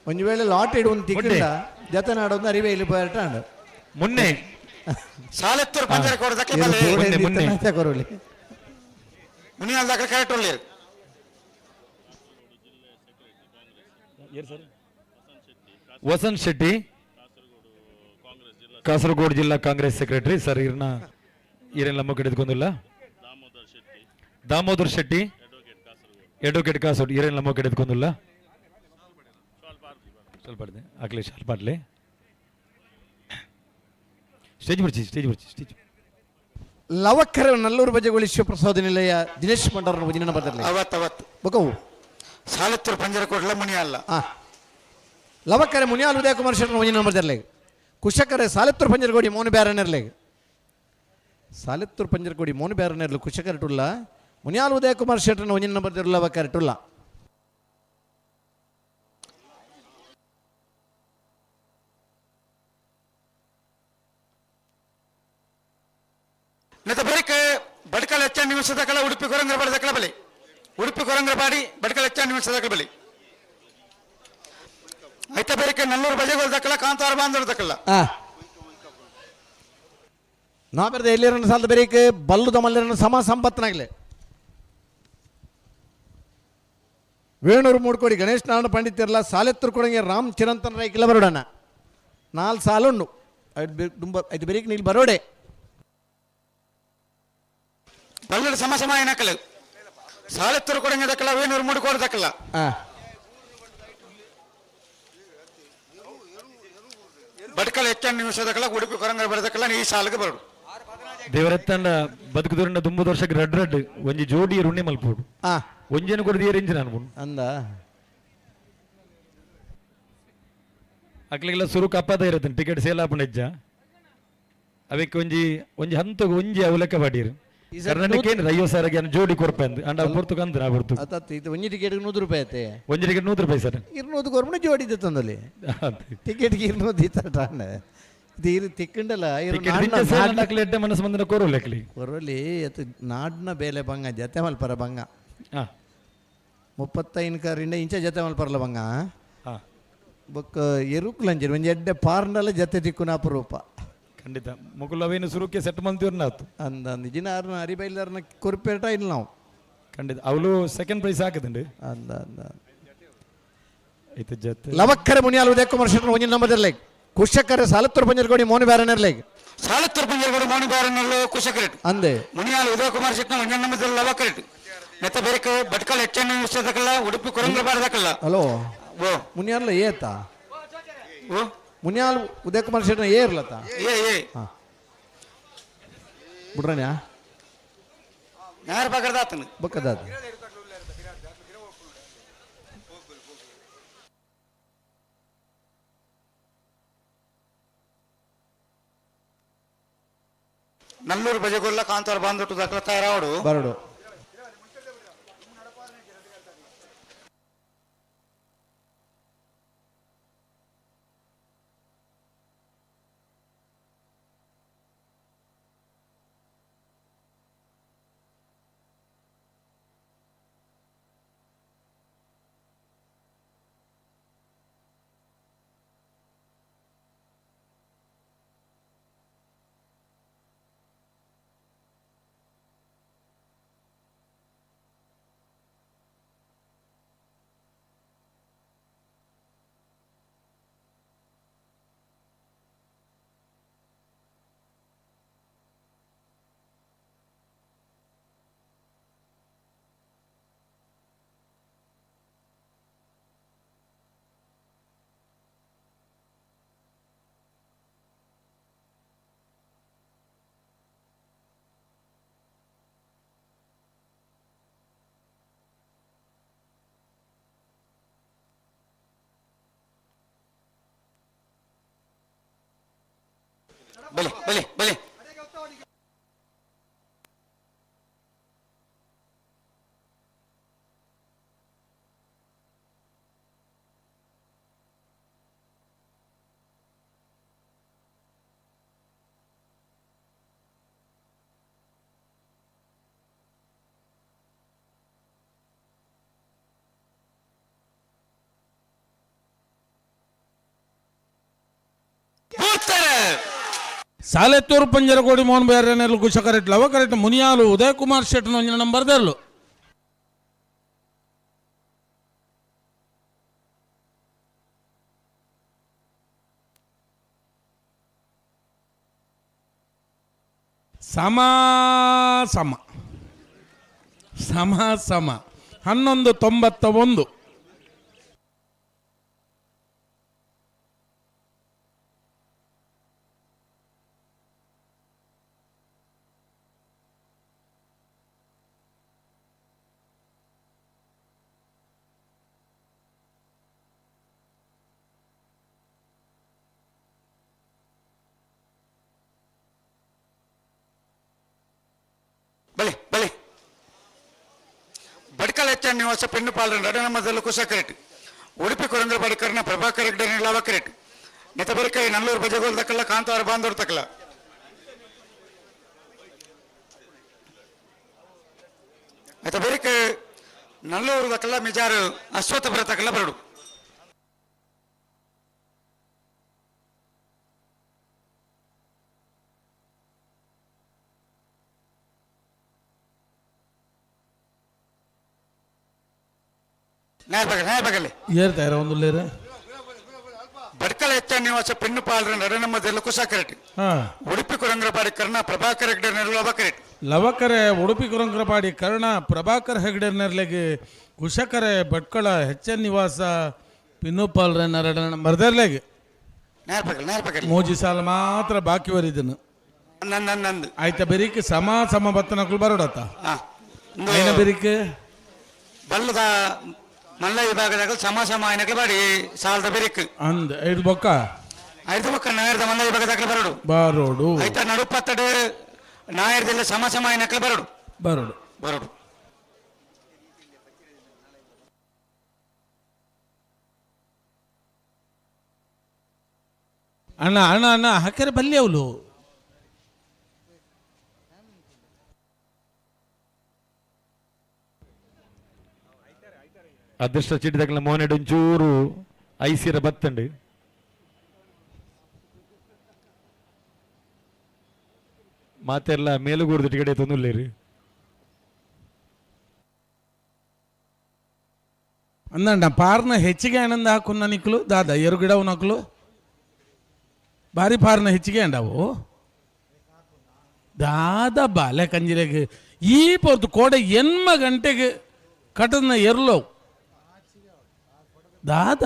Speaker 16: ಒಂಜಿ ವೇಳೆ ಲಾಟ್ ಇಡು ಒಂದು ತಿಕ್ಕಂಡ ಜತೆ ನಾಡೊಂದು ಅರಿಬೈಲ್ ಪೇಟ
Speaker 9: ಮುನ್ನೆ
Speaker 3: ಸಾಲೆತ್ತೂರು ಪಂಜರ ಕೊಡದಕ್ಕೆ
Speaker 9: ಮುನ್ನೆ
Speaker 16: ಕೊರಲಿ
Speaker 3: ಮುನಿಯಾಲ್ದಾಕ ಕರೆಕ್ಟ್ ಉಳ್ಳೇರು.
Speaker 9: ವಸಂತ್ ಶೆಟ್ಟಿ ಕಾಸರಗೋಡು ಜಿಲ್ಲಾ ಕಾಂಗ್ರೆಸ್ ಸೆಕ್ರೆಟರಿ ಸರ್ ಇರ್ನ ಇರೆಲ್ಲ ಮೊಕ್ಕಡೆದ್ಕೊಂದಿಲ್ಲ. ದಾಮೋದರ್ ಶೆಟ್ಟಿ ಅಡ್ವೊಕೇಟ್ ಕಾಸರಗೋಡು ಇರೆಲ್ಲ ಮೊಕ್ಕಡೆದ್ಕೊಂದಿಲ್ಲ. ಸ್ವಲ್ಪ ಅಖಿಲೇಶ್ ಅಲ್ಪಾಡ್ಲಿ ಸ್ಟೇಜ್ ಬರ್ಚಿ ಸ್ಟೇಜ್ ಬರ್ಚಿ ಸ್ಟೇಜ್.
Speaker 16: ಲವಕ್ಕರ ನಲ್ಲೂರು ಬಜೆಗೋಳಿ ಶಿವಪ್ರಸಾದ ನಿಲಯ ದಿನೇಶ್ ಭಂಡಾರನ ವಜಿನ ಬದಲಿ
Speaker 3: ಅವತ್ತು ಅವತ್ತು
Speaker 16: ಬೊಕವು
Speaker 3: ಸಾಲೆತ್ತೂರು ಪಂಜರ ಕೊಡ್ಲ ಮುನಿಯಲ್ಲ.
Speaker 16: ಲವಕ್ಕರೆ ಮುನಿಯಾಲ್ ಉದಯ ಕುಮಾರ್ ಶೆಟ್ಟರ್ ಒಂಜಿನ ನಂಬರ್ ಕುಶಕರೆ ಸಾಲೆತ್ತೂರು ಪಂಜರಗೋಡಿ ಮೋನು ಬ್ಯಾರನೆರ್ಲೆ ಸಾಲೆತ್ತೂರು ಪಂಜರಗೋಡಿ ಮೋನು ಬ್ಯಾರನೆರ್ಲು ಕುಶಕರೆ ಟುಲ್ಲ ಮುನಿಯಾಲ್ ಉದಯ ಕುಮಾರ್ ಶೆಟ್ಟರ್ನ ಒಂಜಿನ ನಂಬರ್ ಲವಕ್ಕರೆ ಟುಲ್ಲ.
Speaker 3: ನೆತ್ತ ಬಳಿಕ ಬಡ್ಕಲ್ ಹೆಚ್ಚ ನಿಮಿಷದ ಉಡುಪಿ ಕೊರಂಗ್ರ ಬಡದಕ್ಕಲ ಬಲಿ ಉಡುಪಿ ಕೊರಂಗ್ರ ಬಾಡಿ ಬಡ್ಕಲ್ ಹೆಚ್ಚ ನಿಮಿಷದ ಬಲಿ ಐತ ಬೇರೆ ನಲ್ಲೂರು ಬಜೆಗೋಲ್ ದಕ್ಕಲ ಕಾಂತಾರ ಬಾಂಧವ್ರ ದಕ್ಕಲ್ಲ.
Speaker 16: ನಾ ಬೆರೆದ ಎಲ್ಲಿರನ ಸಾಲದ ಬೇರೆಕ್ ಬಲ್ಲುದ ಮಲ್ಲಿರನ ಸಮ ಸಂಪತ್ತನಾಗಲೆ ವೇಣೂರು ಮೂಡ್ಕೋಡಿ ಗಣೇಶ್ ನಾರಾಯಣ ಪಂಡಿತಿರ್ಲ ಸಾಲೆತ್ತೂರು ಕೊಡಂಗೆ ರಾಮ್ ಚಿರಂತನ ರೈಕಿಲ್ಲ ಬರೋಡಣ 4 ಸಾಲುಂಡು ಐದು ಬೇರೆಕ್ ನೀಲ್ ಬರೋಡೆ
Speaker 3: ಬಲ್ಲಡು ಸಮ ಸಮ ಏನಕ್ಕಲ್ಲ ಸಾಲೆತ್ತೂರು ಕೊಡಂಗೆ ದಕ್ಕಲ್ಲ ವೇಣೂರು ಮೂಡ್ಕೋಡಿ ದಕ್ಕಲ್ಲ. ಬಡ್ಕಲ್ ಹೆಚ್ಚ ನಿಮಿಷದಕ್ಕಲ್ಲ ಉಡುಪಿ ಕೊರಂಗ ಬರದಕ್ಕಲ್ಲ ಈ ಸಾಲಿಗೆ ಬರೋಡು.
Speaker 9: ದೇವರತ್ತಂಡ ಬದುಕುದೂರಿನ ದುಂಬು ವರ್ಷಕ್ಕೆ ರಡ್ ರಡ್ ಒಂಜಿ ಜೋಡಿ ರುಣ್ಣೆ ಮಲ್ಪೋಡು ಒಂಜೇನು ಕೊಡದು ಏರಿಂಚು ನಾನು
Speaker 16: ಅಂದ
Speaker 9: ಅಕ್ಲಿಗೆಲ್ಲ ಸುರು ಕಪ್ಪದ ಇರುತ್ತೆ ಟಿಕೆಟ್ ಸೇಲ್ ಆಪುಂಡು ಹೆಜ್ಜ ಅವಕ್ಕೆ ಒಂಜಿ ಒಂಜಿ ಹಂತಗ್ ಒಂಜಿ ಅವು ಲೆಕ್ಕ ಬಾಡಿರು ಕರ್ನಾಟಕ ಏನು 50,000 ಜೋಡಿ ಕೊರ್ಪೆ ಅಂದ್ ಅಂಡ ಪೊರ್ತು ಕಂದ್ರ ಆ ಪೊರ್ತು
Speaker 16: ಅತ್ತತ್ತು ಇದು ಒಂಜಿ ಟಿಕೆಟ್ 100 ರೂಪಾಯಿ ಆಯ್ತೆ
Speaker 9: ಒಂಜಿ ಟಿಕೆಟ್ 100 ರೂಪಾಯಿ ಸರ್
Speaker 16: 200 ಕೊರ್ಪುಣ ಜೋಡಿ ತಂದಲ್ಲಿ ಟಿಕೆಟ್ಗೆ 200 ಇತ್ತ ಇದು ಇರು ತಿಕ್ಕಂಡಲ್ಲ
Speaker 9: ಎಡ್ಡೆ ಮನಸ್ಸು ಬಂದ್ರೆ ಕೋರೋಲಿ ಅಕ್ಲಿ
Speaker 16: ಕೊರೋಲಿ ಅದು ನಾಡಿನ ಬೇಲೆ ಬಂಗ ಜತೆ ಮಲ್ಪರ ಬಂಗ 35 ಕರಿಂದ ಇಂಚ ಜತೆ ಮಲ್ಪರಲ್ಲ ಬಂಗ ಬೊಕ್ಕ ಎರುಕ್ಲಂಜಿ ಒಂಜಿ ಎಡ್ಡೆ ಪಾರ್ನಲ್ಲ ಜತೆ ತಿಕ್ಕುನ ಅಪರೂಪ
Speaker 9: ಖಂಡಿತ ಮುಕುಲವೇನು ಸುರುಕ್ಕೆ ಸೆಟ್ ಮಂತಿವ್ರನ್ನ ಆತು
Speaker 16: ಅಂದ ಅಂದ ಜಿನ ಅರ್ನ ಅರಿಬೈಲರ್ನ ಕೊರ್ಪೇಟ ಇಲ್ಲ ನಾವು
Speaker 9: ಖಂಡಿತ ಅವಳು ಸೆಕೆಂಡ್ ಪ್ರೈಸ್ ಹಾಕದಂడి
Speaker 16: ಅಂದ ಅಂದ
Speaker 9: ಐತೆ ಜತೆ
Speaker 16: ಲವಕ್ಕರೆ ಮುನಿಯಾಲ್ ಉದಯ ಕುಮಾರ್ ಶೆಟ್ಟರ್ ಒಂಜಿನ ನಂಬರ್ ಲೈಕ್ ಕುಶಕ್ಕರೆ ಸಾಲತ್ತೂರು ಪಂಜರಗೋಡಿ ಮೋನು ಬ್ಯಾರನರ್ ಲೈಕ್
Speaker 3: ಸಾಲತ್ತೂರು ಪಂಜರಗೋಡು ಮೋನಿಬಾರನಲ್ಲು ಕುಶಕರೆಟ್
Speaker 16: ಅಂದೆ
Speaker 3: ಮುನಿಯಾಲ್ ಉದಯಕುಮಾರ್ ಶೆಟ್ನ ಒಂಜನ್ನಮದಲ್ಲಿ ಲವಕರೆಟ್ ನೆತ್ತ ಬೇರೆ ಭಟ್ಕಲ್ ಎಚ್ಚಣ್ಣ ವಿಷಯದಕ್ಕಲ್ಲ ಉಡುಪಿ ಕೊರಂಗ್ರಬಾರದಕ್ಕಲ್ಲ.
Speaker 16: ಹಲೋ.
Speaker 3: ಓ.
Speaker 16: ಮುನಿಯಾಲ್ ಏತ?
Speaker 3: ಓ.
Speaker 16: ಮುನಿಯಾಲ್ ಉದಯಕುಮಾರ್ ಶೆಟ್ನ ಏ ಇರ್ಲತ್ತ?
Speaker 3: ಏ ಏ.
Speaker 16: ಹಾ. ಬಿಡ್ರಣ್ಯ?
Speaker 3: ಯಾರು ಬಗರ್ದಾತನು?
Speaker 16: ಬಕ್ಕದಾತ.
Speaker 3: ನಲ್ಲೂರು ಬಜಗೊಲ್ಲ ಕಾಂತಾರ ಬಂದ್ಬಿಟ್ಟು ದಕ್ಕಲ ತಯಾರಾವಡು.
Speaker 16: ಬರಡು.
Speaker 3: ಬಲೆ ಬಲೆ ಬಲೆ.
Speaker 12: ಸಾಲೆತ್ತೂರು ಪಂಜರಗೋಡಿ ಮೋಹನ್ ಬೇರೆನೆರ್ಲು ಕುಶಕರೆಟ್ ಲವಕರೆಟ್ ಮುನಿಯಾಲು ಉದಯ್ ಕುಮಾರ್ ಶೆಟ್ಟನ ಒಂಜಿನ ನಂಬರ್ ದೆರ್ಲು. ಸಮ ಸಮ ಸಮ ಸಮ 11.91.
Speaker 3: ಬಲೆ ಬಲೆ. ಬಡ್ಕಲ್ ಎಚ್ಚ ನಿವಾಸ ಪೆನ್ನುಪಾಲರ ನಡನಮದಲ್ಲೂ ಕುಶಕರೆಟ್ ಉಡುಪಿ ಕೊರಂದ್ರ ಬಡಿಕರ್ನ ಪ್ರಭಾಕರ್ ಹೆಗ್ಡೆ ಲವಕರೆಟ್ ನೆತಬರಿಕೈ ನಲ್ಲೂರು ಬಜಗೋಲ್ ತಕ್ಕಲ್ಲ ಕಾಂತಾರ ಬಾಂದೂರು ತಕ್ಕಲ್ಲ. ನೆತಬರಿಕೈ ನಲ್ಲೂರು ತಕ್ಕಲ್ಲ ಮಿಜಾರು ಅಶ್ವತ್ಥಪುರ ತಕ್ಕಲ್ಲ ಬರಡು.
Speaker 12: ಏರ್ತಾರ ಒಂದು ಲೇರೆ.
Speaker 3: ಭಟ್ಕಳ ಎಚ್ಚ ನಿವಾಸ ಪೆನ್ನುಪಾಲರ ನಡನಮದಲ್ಲೂ ಕುಶಕರೆಟ್ ಉಡುಪಿ ಕೊರಂಗ್ರಪಾಡಿ ಕರ್ಣ ಪ್ರಭಾಕರ್ ಹೆಗ್ಡೆ ಲವಕರೆಟ್
Speaker 12: ಲವಕರೆ ಉಡುಪಿ ಕುರಂಗ್ರಪಾಡಿ ಕರ್ಣ ಪ್ರಭಾಕರ್ ಹೆಗ್ಡೆ ನೆರ್ಲೆಗೆ ಕುಶಕರೆ ಭಟ್ಕಳ ಹೆಚ್ಚ ನಿವಾಸ ಪಿನ್ನುಪಾಲರ ನರಡ ಮರ್ದರ್ಲೆಗೆ ಮೋಜಿ ಸಾಲ ಮಾತ್ರ ಬಾಕಿ ವರಿದನು.
Speaker 3: ನಂದು
Speaker 12: ಆಯ್ತಾ ಬೆರಿಕೆ ಸಮ ಸಮ ಬತ್ತನಕ್ಲು ಬರೋಡತ್ತ ಐನ ಬೆರಿಕೆ
Speaker 3: ಬಲ್ಲದ ಮಲ್ಲ ವಿಭಾಗದಾಗ ಸಮ ಸಮ ಐನಕ್ಲು ಬಾಡಿ ಸಾಲದ ಬೆರಿಕ್
Speaker 12: ಅಂದ್ ಐದು ಬೊಕ್ಕ
Speaker 3: ಐದು ಬೊಕ್ಕ ನಾಯರ್ದ ಮಲ್ಲ ವಿಭಾಗದಾಗ ಬರೋಡು
Speaker 12: ಬರೋಡು
Speaker 3: ಆಯ್ತಾ ನಡುಪತ್ತಡು ನಾಯರ್ದೆಲ್ಲ ಸಮ ಸಮ ಐನಕ್ಲು ಬರೋಡು
Speaker 12: ಬರೋಡು
Speaker 3: ಬರೋಡು.
Speaker 12: ಅಣ್ಣ ಅಣ್ಣ ಅಣ್ಣ ಹಾಕ್ಯಾರ ಬಲ್ಲಿ ಅವಳು.
Speaker 9: ಅದೃಷ್ಟ ಚೀಟಿ ಮೋನೆಡ್ ಒಂಚೂರು ಐಸಿರ ಬತ್ತಂಡು. ಮಾತೆಲ್ಲ ಮೇಲುಗೂರ್ದು ಟಿಕೆಟ್ ತೊಂದುಲ್ಲೇರಿ.
Speaker 12: ಅಂದಂಡ ಪಾರ್ನ ಹೆಚ್ಚಿಗೆ ಆನಂದ ಹಾಕುನ್ನ ನಿಕ್ಲು ದಾದ ಎರು ಗಿಡವು ನಕ್ಲು ಭಾರಿ ಪಾರ್ನ ಹೆಚ್ಚಿಗೆ ಅಂಡವು. ದಾದ ಬಾಲೆ ಕಂಜಿರೆಗ್ ಈ ಪೊರ್ತು ಕೋಡೆ 8 ಗಂಟೆಗೆ ಕಟನ ಎರ್ಲೋ ದಾದ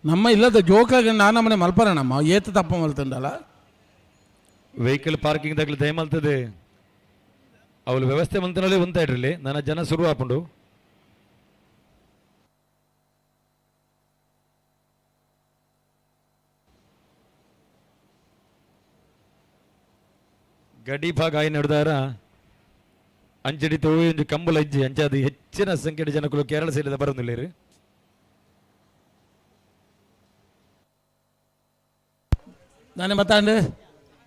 Speaker 12: ನಮ್ಮ ಇಲ್ಲದ ಜೋಕಾಗಿ ನಾನಮ್ಮನೆ ಮಲ್ಪರಣಮ್ಮ ಏತ ತಪ್ಪ ಮಲ್ತಂಡಲ್ಲ.
Speaker 9: ವೆಹಿಕಲ್ ಪಾರ್ಕಿಂಗ್ ದಾಗಲಿ ದಯಮಲ್ತದೆ ಅವಳು ವ್ಯವಸ್ಥೆ ಮಂತನಲ್ಲಿ ಉಂತಾಡ್ರಲ್ಲಿ ನನ್ನ ಜನ ಶುರು ಆಪುಂಡು. ಗಡಿ ಭಾಗ ಆಯಿ ನಡೆದಾರ ಅಂಚಡಿ ತೋಯೊಂದು ಕಂಬಳ ಇಜ್ಜಿ ಅಂಚಾದ ಹೆಚ್ಚಿನ ಸಂಖ್ಯೆಯ ಜನಕುಲು ಕೇರಳ ಸೈಡ್ ಬರೋದಿಲ್ಲ ರೀ.
Speaker 12: ನಾನೇ ಮಾತಾಂಡೆ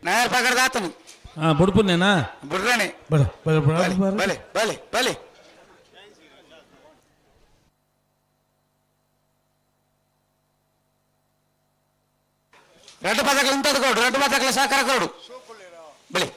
Speaker 3: ನಾಯರ್ ಪಗಡ್ದಾತನು.
Speaker 12: ಹಾ ಬುಡ್ಪುನೇನಾ
Speaker 3: ಬುಡ್ರಣೆ
Speaker 12: ಬಡ ಬಡ ಬಡ
Speaker 3: ಬಲೆ ಬಲೆ ಬಲೆ ಎರಡು ಪದಗಳು ಉಂಟದ ಕೊಡು, ಎರಡು ಪದಗಳ ಸಹಕಾರ ಕೊಡು. ಬಲೆ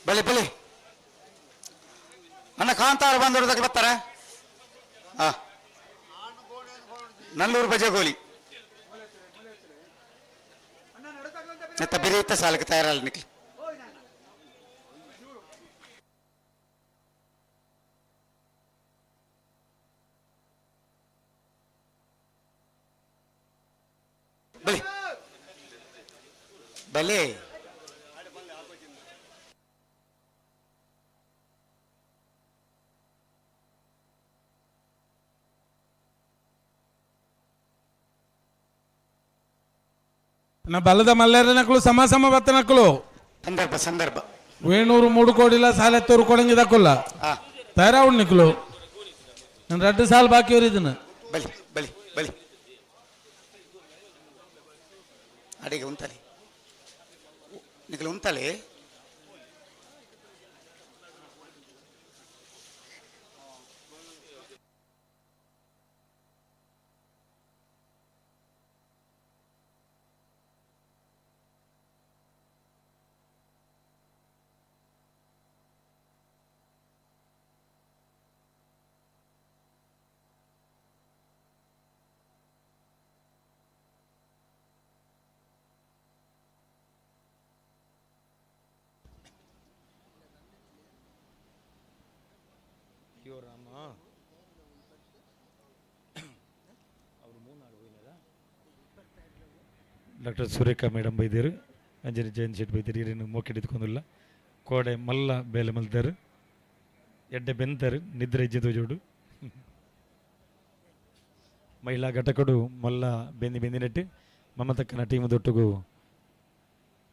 Speaker 3: ಬಲೆ ಬಲೆ ಅಣ್ಣ ಕಾಂತಾರ ಬಂದವರು ಬರ್ತಾರ. ಹಾ ನಲ್ಲೂರು ಬಜಗೋಲಿ ನೆತ್ತ ಬಿರಿಯುತ್ತ ಸಾಲಕ್ಕೆ ತಯಾರಲ್ಲ ನಿಕ್ಲಿ. ಬಲೆ ಬಲೆ
Speaker 12: ನಾ ಬಲದ ಮಲ್ಲೇರ ನಕಲು ಸಮ ಸಮ ಬತ್ತ ನಕಲು
Speaker 3: ಸಂದರ್ಭ ಸಂದರ್ಭ
Speaker 12: ವೇಣೂರು ಮೂಡು ಕೋಡಿಲ್ಲ ಸಾಲೆತ್ತೂರು ಕೊಡಂಗಿ ದಕ್ಕಲ್ಲ ತಯಾರಾವುಂಡು ನಿಕ್ಲು. ನಾನು 2 ಸಾಲ ಬಾಕಿ ಅವ್ರು ಇದನ್ನ.
Speaker 3: ಬಲಿ ಬಲಿ ಬಲಿ ಅಡಿಗೆ ಉಂಟಲೆ ನಿಕ್ಲು ಉಂಟಲೆ.
Speaker 9: ಡಾಕ್ಟರ್ ಸುರೇಖಾ ಮೇಡಮ್ ಬೈದಿರು, ಅಂಜನಿ ಜಯಂತ್ ಶೆಟ್ಟಿ ಬೈದಿರು, ಇರೇನು ಮೋಕೆಟ್ ಇದ್ಕೊಂಡಿಲ್ಲ. ಕೋಡೆ ಮಲ್ಲ ಬೇಲೆ ಮಲ್ತಾರು, ಎಡ್ಡೆ ಬೆಂತಾರೆ, ನಿದ್ರೆ ಇಜ್ಜಿದ ಜೋಡು. ಮಹಿಳಾ ಘಟಕಡು ಮಲ್ಲ ಬೆಂದಿ ಬೆಂದಿನೆಟ್ಟು ಮಮತಕ್ಕನ ಟೀಮ್ ದೊಟ್ಟುಗು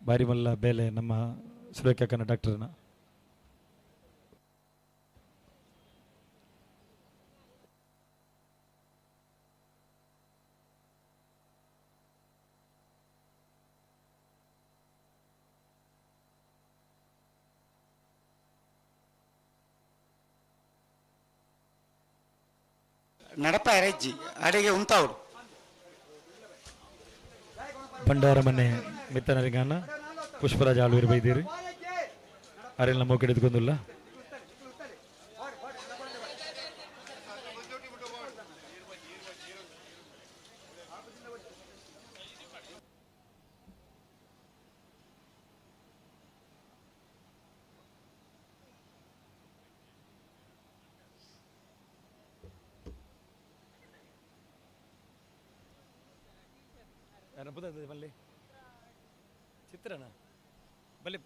Speaker 9: ಬಾರಿ ಮಲ್ಲ ಬೇಲೆ ನಮ್ಮ ಸುರೇಖಾಕ್ಕನ ಡಾಕ್ಟರ್ನ.
Speaker 3: ನಡಪ ಅರೆಜ್ಜಿ ಅಡಿಗೆ ಉಂತಾವ್ರು.
Speaker 9: ಭಂಡಾರ ಮನೆ ಮಿತ್ತನರಿಗಾನ ಪುಷ್ಪರಾಜ ಆಳ್ವೀರು ಬೈದಿರಿ ಅರೆಲ್ಲ ಮೋಕೆಡಿದ್ಕೊಂಡಿಲ್ಲ. ಬಲ್ಲಿ ಚಿತ್ರನ ಬಲ್ಲಿ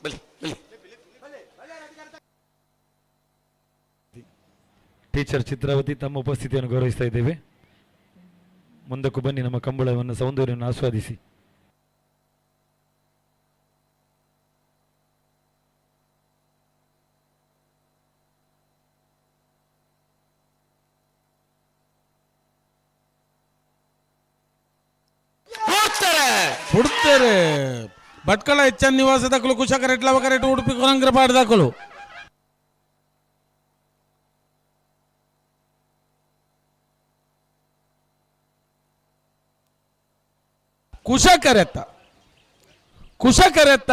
Speaker 3: ಬಲಿ ಬಲಿ.
Speaker 9: ಟೀಚರ್ ಚಿತ್ರಾವತಿ ತಮ್ಮ ಉಪಸ್ಥಿತಿಯನ್ನು ಗೌರವಿಸ್ತಾ ಇದ್ದೇವೆ. ಮುಂದಕ್ಕೂ ಬನ್ನಿ, ನಮ್ಮ ಕಂಬಳವನ್ನು ಸೌಂದರ್ಯವನ್ನು ಆಸ್ವಾದಿಸಿ.
Speaker 12: ಬಿಡ್ತಾರೆ ಭಟ್ಕಳ ಎಚ್ ಎನ್ ನಿವಾಸ ದಕ್ಕಲು ಕುಶಕರೆಟ್ ಲವಕರೆಟ್ ಉಡುಪಿ ಕೊರಂಗ್ರಪಾಡ್ ದಕ್ಕಲು. ಕುಶಕರೆತ್ತ ಕುಶಕರೆತ್ತ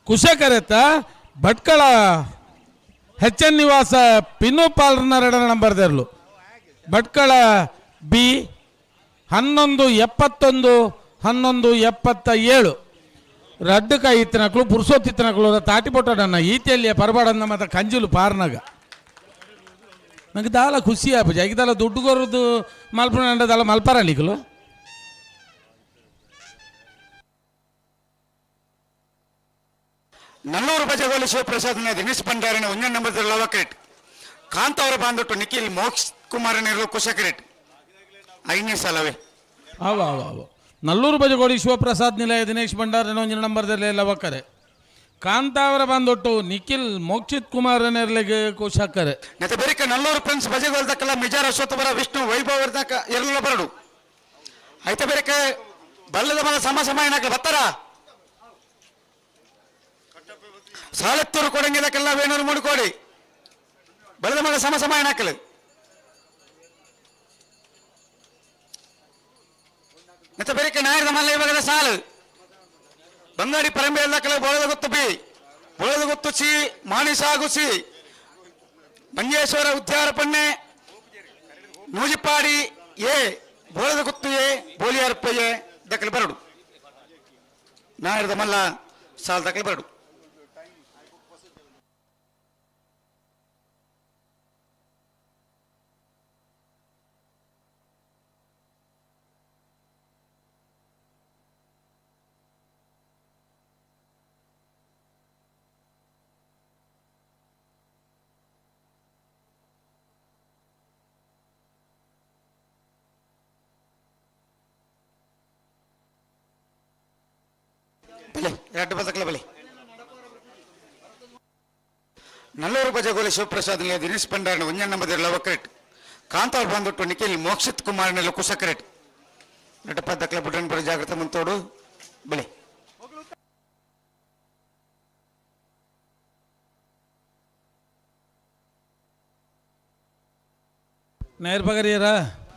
Speaker 12: ಕುಶಕರೆತ್ತ ಭಟ್ಕಳ ಎಚ್ ಎನ್ ನಿವಾಸ ಪಿನ್ನು ಪಾಲ್ರನ್ನ ಎರಡನೇ ನಂಬರ್ ದೇರ್ಲು. ಭಟ್ಕಳ ಬಿ 11 71 11 77. ರಡ್ಡು ಕೈ ಇತ್ತನಕ್ಲು ಪುರುಸೋತ್ತಿತ್ತನಕ್ಲು ತಾಟಿ ಪೊಟ್ಟಡನ್ನ ಈತೆಲ್ಲಿಯ ಪರಬಾಡನ್ನ ಮತ್ತು ಕಂಜುಲು ಪಾರ್ನಾಗ. ನಂಗೆ ದಾಲ ಖುಷಿ ಆಪುಜಿ ಐದಾಲ ದುಡ್ಡು ಕೊರದು ಮಲ್ಪುನ ದಾಲ ಮಲ್ಪಾರ ನಿಕಲು.
Speaker 3: ನಲ್ಲೂರು ಬಜಗೋಲಿ ಶಿವಪ್ರಸಾದ್ನ ದಿನೇಶ್ ಭಂಡಾರಿನ ಒಂಜನ್ ನಂಬರ್ ಲವಕ್ರೆಟ್. ಕಾಂತಾವರ ಬಾಂದೊಟ್ಟು ನಿಖಿಲ್ ಮೋಕ್ಷ್ ಕುಮಾರನಿರು ಕುಶಕರೆಟ್. ಐನೇ ಸಾಲವೇ.
Speaker 12: ಅವ ಅವ ಅವ ನಲ್ಲೂರು ಬಜಗೋಡಿ ಶಿವಪ್ರಸಾದ್ ನಿಲಯ ದಿನೇಶ್ ಭಂಡಾರಿನ ಒಂಜಿನ ನಂಬರ್ದಲ್ಲಿ ಲವಕರೆ. ಕಾಂತಾವರ ಬಂದೊಟ್ಟು ನಿಖಿಲ್ ಮೋಕ್ಷಿತ್ ಕುಮಾರ್ ನೆರ್ಲೆಗೆ ಕುಶಕರೆ.
Speaker 3: ನೆತ ಬೆರಿಕ ನಲ್ಲೂರು ಪ್ರಿನ್ಸ್ ಬಜಗೋಲ್ ದಕ್ಕಲ ಮಿಜಾರ್ ಅಶ್ವತ್ಥಬರ ವಿಷ್ಣು ವೈಭವ್ ತಕ್ಕ ಎರಲ ಬರಡು. ಐತ ಬೆರಿಕ ಬಲ್ಲದ ಮಲ ಸಮ ಸಮ ಏನಾಕ ಬತ್ತಾರ. ಸಾಲತ್ತೂರು ಕೊಡಂಗಿದಕ್ಕೆಲ್ಲ ವೇಣೂರು ಮೂಡುಕೋಡಿ ಬಲ್ಲದ ಮಲ ಸಮ ಸಮ ಏನಾಕಲು. ನೆತ ಬೆರಿಕ ನಾಯರದ ಮಲ್ಲ ಇವಾಗ ಸಾಲು ಬಂಗಾಡಿ ಪರಂಬೆ ಎಲ್ಲ ಕಲೆ ಬೋಳದ ಗೊತ್ತು ಬಿ ಬೋಳದ ಗೊತ್ತು ಸಿ ಮಾಣಿಸಾಗು ಸಿ ಮಂಜೇಶ್ವರ ಉದ್ಯಾರ ಪಣ್ಣೆ ನೂಜಿಪಾಡಿ ಎ ಬೋಳದ ಗೊತ್ತು ಎ ಬೋಲಿಯಾರಪ್ಪ ಎ ದಕ್ಕಲು ಬರಡು. ನಾಯರದ ಮಲ್ಲ ಸಾಲ್ ದಕ್ಕಲು ಬರಡು. ಬಲೆ ಎರಡು ಬದಕಲ ಬಲೆ. ನಲ್ಲೂರು ಬಜಗೋಲಿ ಶಿವಪ್ರಸಾದ್ ನಿಲಯ ದಿನೇಶ್ ಭಂಡಾರಿನ ಒಂಜನ್ ನಂಬರ್ ಲವಕ್ರೆಟ್. ಕಾಂತಾರ್ ಬಂದೊಟ್ಟು ನಿಖಿಲ್ ಮೋಕ್ಷಿತ್ ಕುಮಾರನೆಲ್ಲ ಕುಶಕರೆಟ್. ನಟಪ ದಕ್ಕಲ ಬುಡ್ರನ್ ಬರ ಜಾಗ್ರತೆ ಮುಂತೋಡು ಬಲೆ.
Speaker 12: ನಾಯರ್ ಪಗರಿಯರ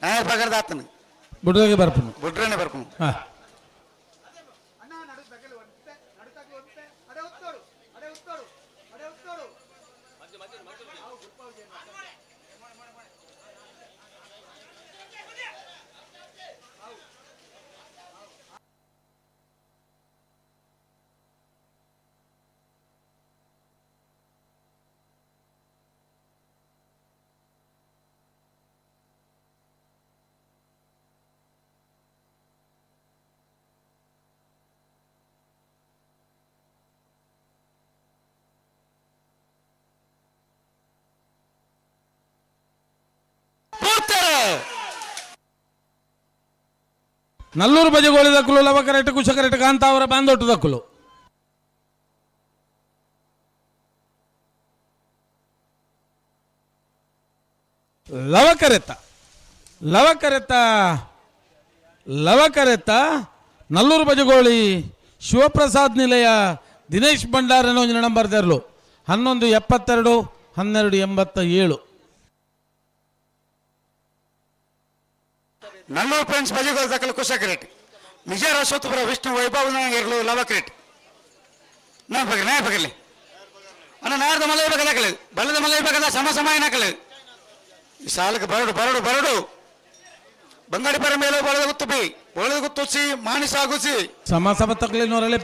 Speaker 3: ನಾಯರ್ ಪಗರದ ಆತನು
Speaker 12: ಬುಡ್ರಗೆ ಬರ್ಪುನು.
Speaker 3: ಬುಡ್ರನೆ ಬರ್ಪುನು.
Speaker 12: ಹಾಂ. ನಲ್ಲೂರು ಬಜಗೋಳಿ ದಕ್ಕಲು ಲವಕರೆಟ್ ಕುಶಕರೆಟ್ ಕಾಂತಾವರ ಬಾಂದೊಟ್ಟು ದಕ್ಕಲು. ಲವಕರೆತ್ತ ಲವಕರೆತ್ತ ಲವಕರೆತ್ತ ನಲ್ಲೂರು ಬಜಗೋಳಿ ಶಿವಪ್ರಸಾದ್ ನಿಲಯ ದಿನೇಶ್ ಭಂಡಾರನ ಒಂಜಿ ನಂಬರ್ ತೆರಲು 11 72 12 87.
Speaker 3: ನಲ್ಲೂರು ಫ್ರೆಂಡ್ಸ್ ಬಜಗೋಲ್ ದಕ್ಕಲು ಕುಶಕರೆಟ್. ಮಿಜಾರ್ ಅಶ್ವತ್ಥಪುರ ವಿಷ್ಣು ವೈಭವ್ ಇರಲು ಲವಕ್ರೆಟ್. ನಾ ಬಗರ್ ನಾಯ ಬಗರ್ಲಿ ಅಣ್ಣ ನಾಯರದ ಮಲ್ಲ ಇವಾಗ ದಾಖಲೆ ಬಲ್ಲದ ಮಲ್ಲ ಇವಾಗ ಸಮ ಸಮ ಏನಾಕಲೆ. ಈ ಸಾಲಕ್ಕೆ ಬರಡು ಬರಡು ಬರಡು. ಬಂಗಾಡಿ ಪರ ಮೇಲೆ ಬೋಳದ ಗುತ್ತು ಬಿ ಬೋಳದ ಗುತ್ತು ಸಿ ಮಾಣಿಸಾಗು ಸಿ.
Speaker 12: ಸಮ ಸಮ ತಕ್ಲೆ ನೂರಲೆ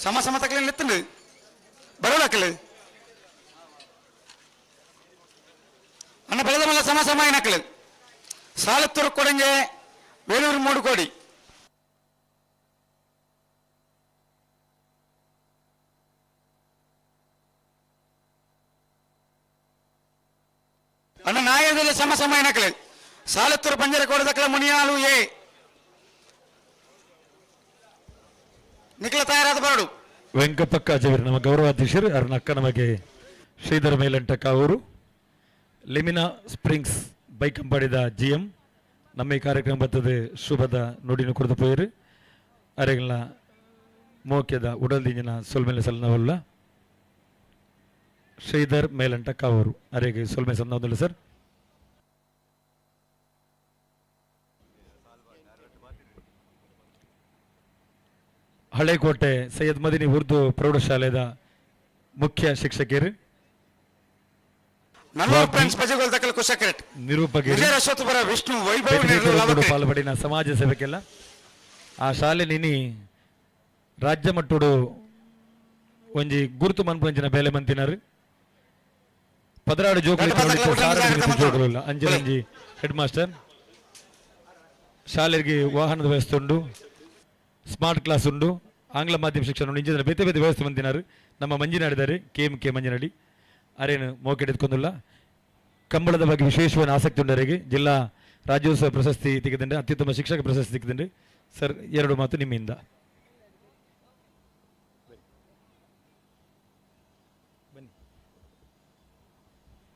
Speaker 3: ಸಮ ಸಮ ತಕ್ಲೆ ನಿತ್ತಂಡು ಬರಡು ಹಾಕಲಿ ಅಣ್ಣ ಬೆಳೆದ ಮಲ್ಲ ಸಮ ಸಮ ಏನಾಕಲೆ. ಸಾಲತ್ತೂರು ಕೊಡಂಗೆ ವೇಲೂರು ಮೂಡುಕೋಡಿ. ಅಣ್ಣ ನಾಯದಲ್ಲಿ ಸಮ ಸಮ ಏನಾಕಲೆ. ಸಾಲತ್ತೂರು ಪಂಜರ ಕೋಡದಕ್ಕಲ ಮುನಿಯಾಲು ಎ ನಿಖಿಲ ತಯಾರಾದ ಬರಡು.
Speaker 9: ವೆಂಕಪ್ಪ ಕಾಜವೀರ್ ನಮ್ಮ ಗೌರವಾಧ್ಯಕ್ಷರು ಅರುಣಕ್ಕ ನಮಗೆ ಶ್ರೀಧರ ಮೇಲಂಟ ಕಾವೂರು ಲಿಮಿನಾ ಸ್ಪ್ರಿಂಗ್ಸ್ ಬೈಕಂಪಾಡಿದ ಜಿ ಎಂ ನಮ್ಮ ಈ ಕಾರ್ಯಕ್ರಮ ಬರ್ತದೆ ಶುಭದ ನುಡಿನ ಕುರಿತು ಪೋಯಿರು ಅರೆಗಳ ಮೋಕ್ಯದ ಉಡಲ್ದಿಂಜಿನ ಸೊಲ್ಮೆಲೆ ಸಲ್ಲನವಲ್ಲ ಶ್ರೀಧರ್ ಮೇಲಂಟ ಕಾವೂರು ಅರೆಗೆ ಸೊಲ್ಮೆ ಸನ್ನವಲ್ಲ ಸರ್. ಹಳೆಕೋಟೆ ಸೈಯದ್ ಮದಿನಿ ಉರ್ದು ಪ್ರೌಢಶಾಲೆಯ ಮುಖ್ಯ ಶಿಕ್ಷಕಿಯರು ಪಾಲ್ಪಡಿನ ಸಮಾಜ ಸೇವಕೆಲ್ಲ ಆ ಶಾಲೆ ನಿನಿ ರಾಜ್ಯ ಮಟ್ಟೋಡು ಒಂಜಿ ಗುರುತು ಮನ್ಪಂಚಿನ ಬೇಲೆ ಮಂತಿನಾರು ಪದರಾಡು ಜೋಕುಲು ಜೋಕುಲು ಇಲ್ಲ ಅಂಜಿ ಹೆಡ್ ಮಾಸ್ಟರ್ ಶಾಲೆಗೆ ವಾಹನದ ವ್ಯವಸ್ಥೆ ಉಂಡು, ಸ್ಮಾರ್ಟ್ ಕ್ಲಾಸ್ ಉಂಡು, ಆಂಗ್ಲ ಮಾಧ್ಯಮ ಶಿಕ್ಷಣ ಉಂಡು, ಇಂಚಿನ ಬೇತೆ ಬೇತೆ ವ್ಯವಸ್ಥೆ ಮಂತಿನಾರು ನಮ್ಮ ಮಂಜಿನಾಡಿದ್ದಾರೆ ಕೆ ಎಂ ಕೆ ಮಂಜಿನಾಡಿ ಅರೇನು ಮೋಕೆಟ್ ಎತ್ಕೊಂದುಲ್ಲ. ಕಂಬಳದ ಬಗ್ಗೆ ವಿಶೇಷವಾದ ಆಸಕ್ತಿ ಉಂಡರಿಗೆ ಜಿಲ್ಲಾ ರಾಜ್ಯೋತ್ಸವ ಪ್ರಶಸ್ತಿ ತೆಗೆದಂಡೆ, ಅತ್ಯುತ್ತಮ ಶಿಕ್ಷಕ ಪ್ರಶಸ್ತಿ ತೆಗೆದಂಡೆ. ಸರ್, ಎರಡು ಮಾತು ನಿಮ್ಮಿಂದ. ಬನ್ನಿ,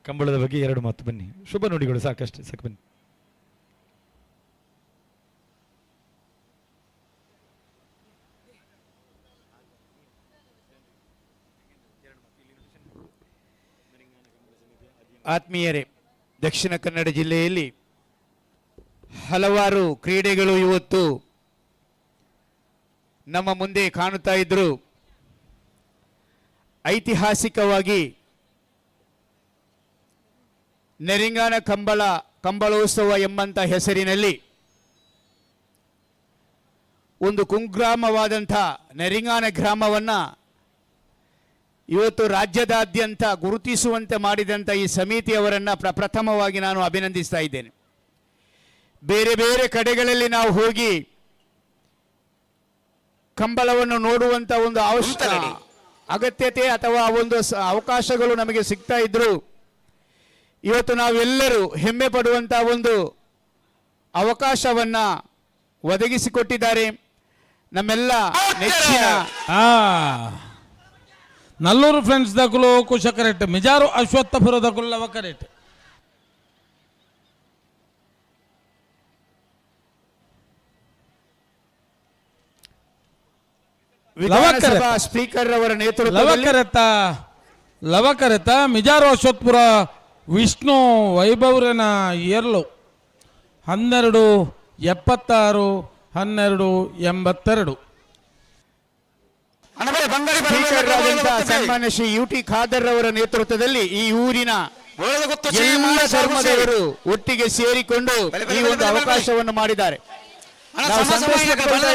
Speaker 9: ಕಂಬಳದ ಬಗ್ಗೆ ಎರಡು ಮಾತು ಬನ್ನಿ. ಶುಭ ನುಡಿಗಳು ಸಾಕಷ್ಟೇ, ಸಾಕು ಬನ್ನಿ.
Speaker 1: ಆತ್ಮೀಯರೇ, ದಕ್ಷಿಣ ಕನ್ನಡ ಜಿಲ್ಲೆಯಲ್ಲಿ ಹಲವಾರು ಕ್ರೀಡೆಗಳು ಇವತ್ತು ನಮ್ಮ ಮುಂದೆ ಕಾಣುತ್ತಾ ಇದ್ದರು. ಐತಿಹಾಸಿಕವಾಗಿ ನೆರಿಂಗಾನ ಕಂಬಳೋತ್ಸವ ಎಂಬಂಥ ಹೆಸರಿನಲ್ಲಿ ಒಂದು ಕುಗ್ರಾಮವಾದಂಥ ನೆರಿಂಗಾನ ಗ್ರಾಮವನ್ನು ಇವತ್ತು ರಾಜ್ಯದಾದ್ಯಂತ ಗುರುತಿಸುವಂತೆ ಮಾಡಿದಂಥ ಈ ಸಮಿತಿಯವರನ್ನು ಪ್ರಪ್ರಥಮವಾಗಿ ನಾನು ಅಭಿನಂದಿಸ್ತಾ ಇದ್ದೇನೆ. ಬೇರೆ ಬೇರೆ ಕಡೆಗಳಲ್ಲಿ ನಾವು ಹೋಗಿ ಕಂಬಳವನ್ನು ನೋಡುವಂಥ ಒಂದು ಅಗತ್ಯತೆ ಅಥವಾ ಒಂದು ಅವಕಾಶಗಳು ನಮಗೆ ಸಿಗ್ತಾ ಇದ್ರು ಇವತ್ತು ನಾವೆಲ್ಲರೂ ಹೆಮ್ಮೆ ಪಡುವಂಥ ಒಂದು ಅವಕಾಶವನ್ನು ಒದಗಿಸಿಕೊಟ್ಟಿದ್ದಾರೆ ನಮ್ಮೆಲ್ಲ ನೆಚ್ಚಿನ
Speaker 12: ನಲ್ಲೂರು ಫ್ರೆಂಡ್ಸ್ ದಕುಲು ಕುಶಕರೆಟ್ ಮಿಜಾರು ಅಶ್ವತ್ಥಪುರ ದಕುಲು ಲವಕರೆಟ್.
Speaker 1: ವಿಧಾನಸಭಾ ಸ್ಪೀಕರ್ ಅವರ ನೇತೃತ್ವದಲ್ಲಿ
Speaker 12: ಲವಕರೆತ ಮಿಜಾರು ಅಶ್ವತ್ಥಪುರ ವಿಷ್ಣು ವೈಭವ್ರನ ಏರ್ಲು 12:76 12:82.
Speaker 1: ಸ್ಪೀಕರ್ ಆದಂತಹ ಸನ್ಮಾನ್ಯ ಶ್ರೀ ಯು ಟಿ ಖಾದರ್ ಅವರ ನೇತೃತ್ವದಲ್ಲಿ ಈ ಊರಿನ ಎಲ್ಲ ಧರ್ಮದವರು ಒಟ್ಟಿಗೆ ಸೇರಿಕೊಂಡು ಈ ಒಂದು ಅವಕಾಶವನ್ನು ಮಾಡಿದ್ದಾರೆ. ನಾವು ಸಂತೋಷ ಪಡ್ಕೊಳ್ತಾ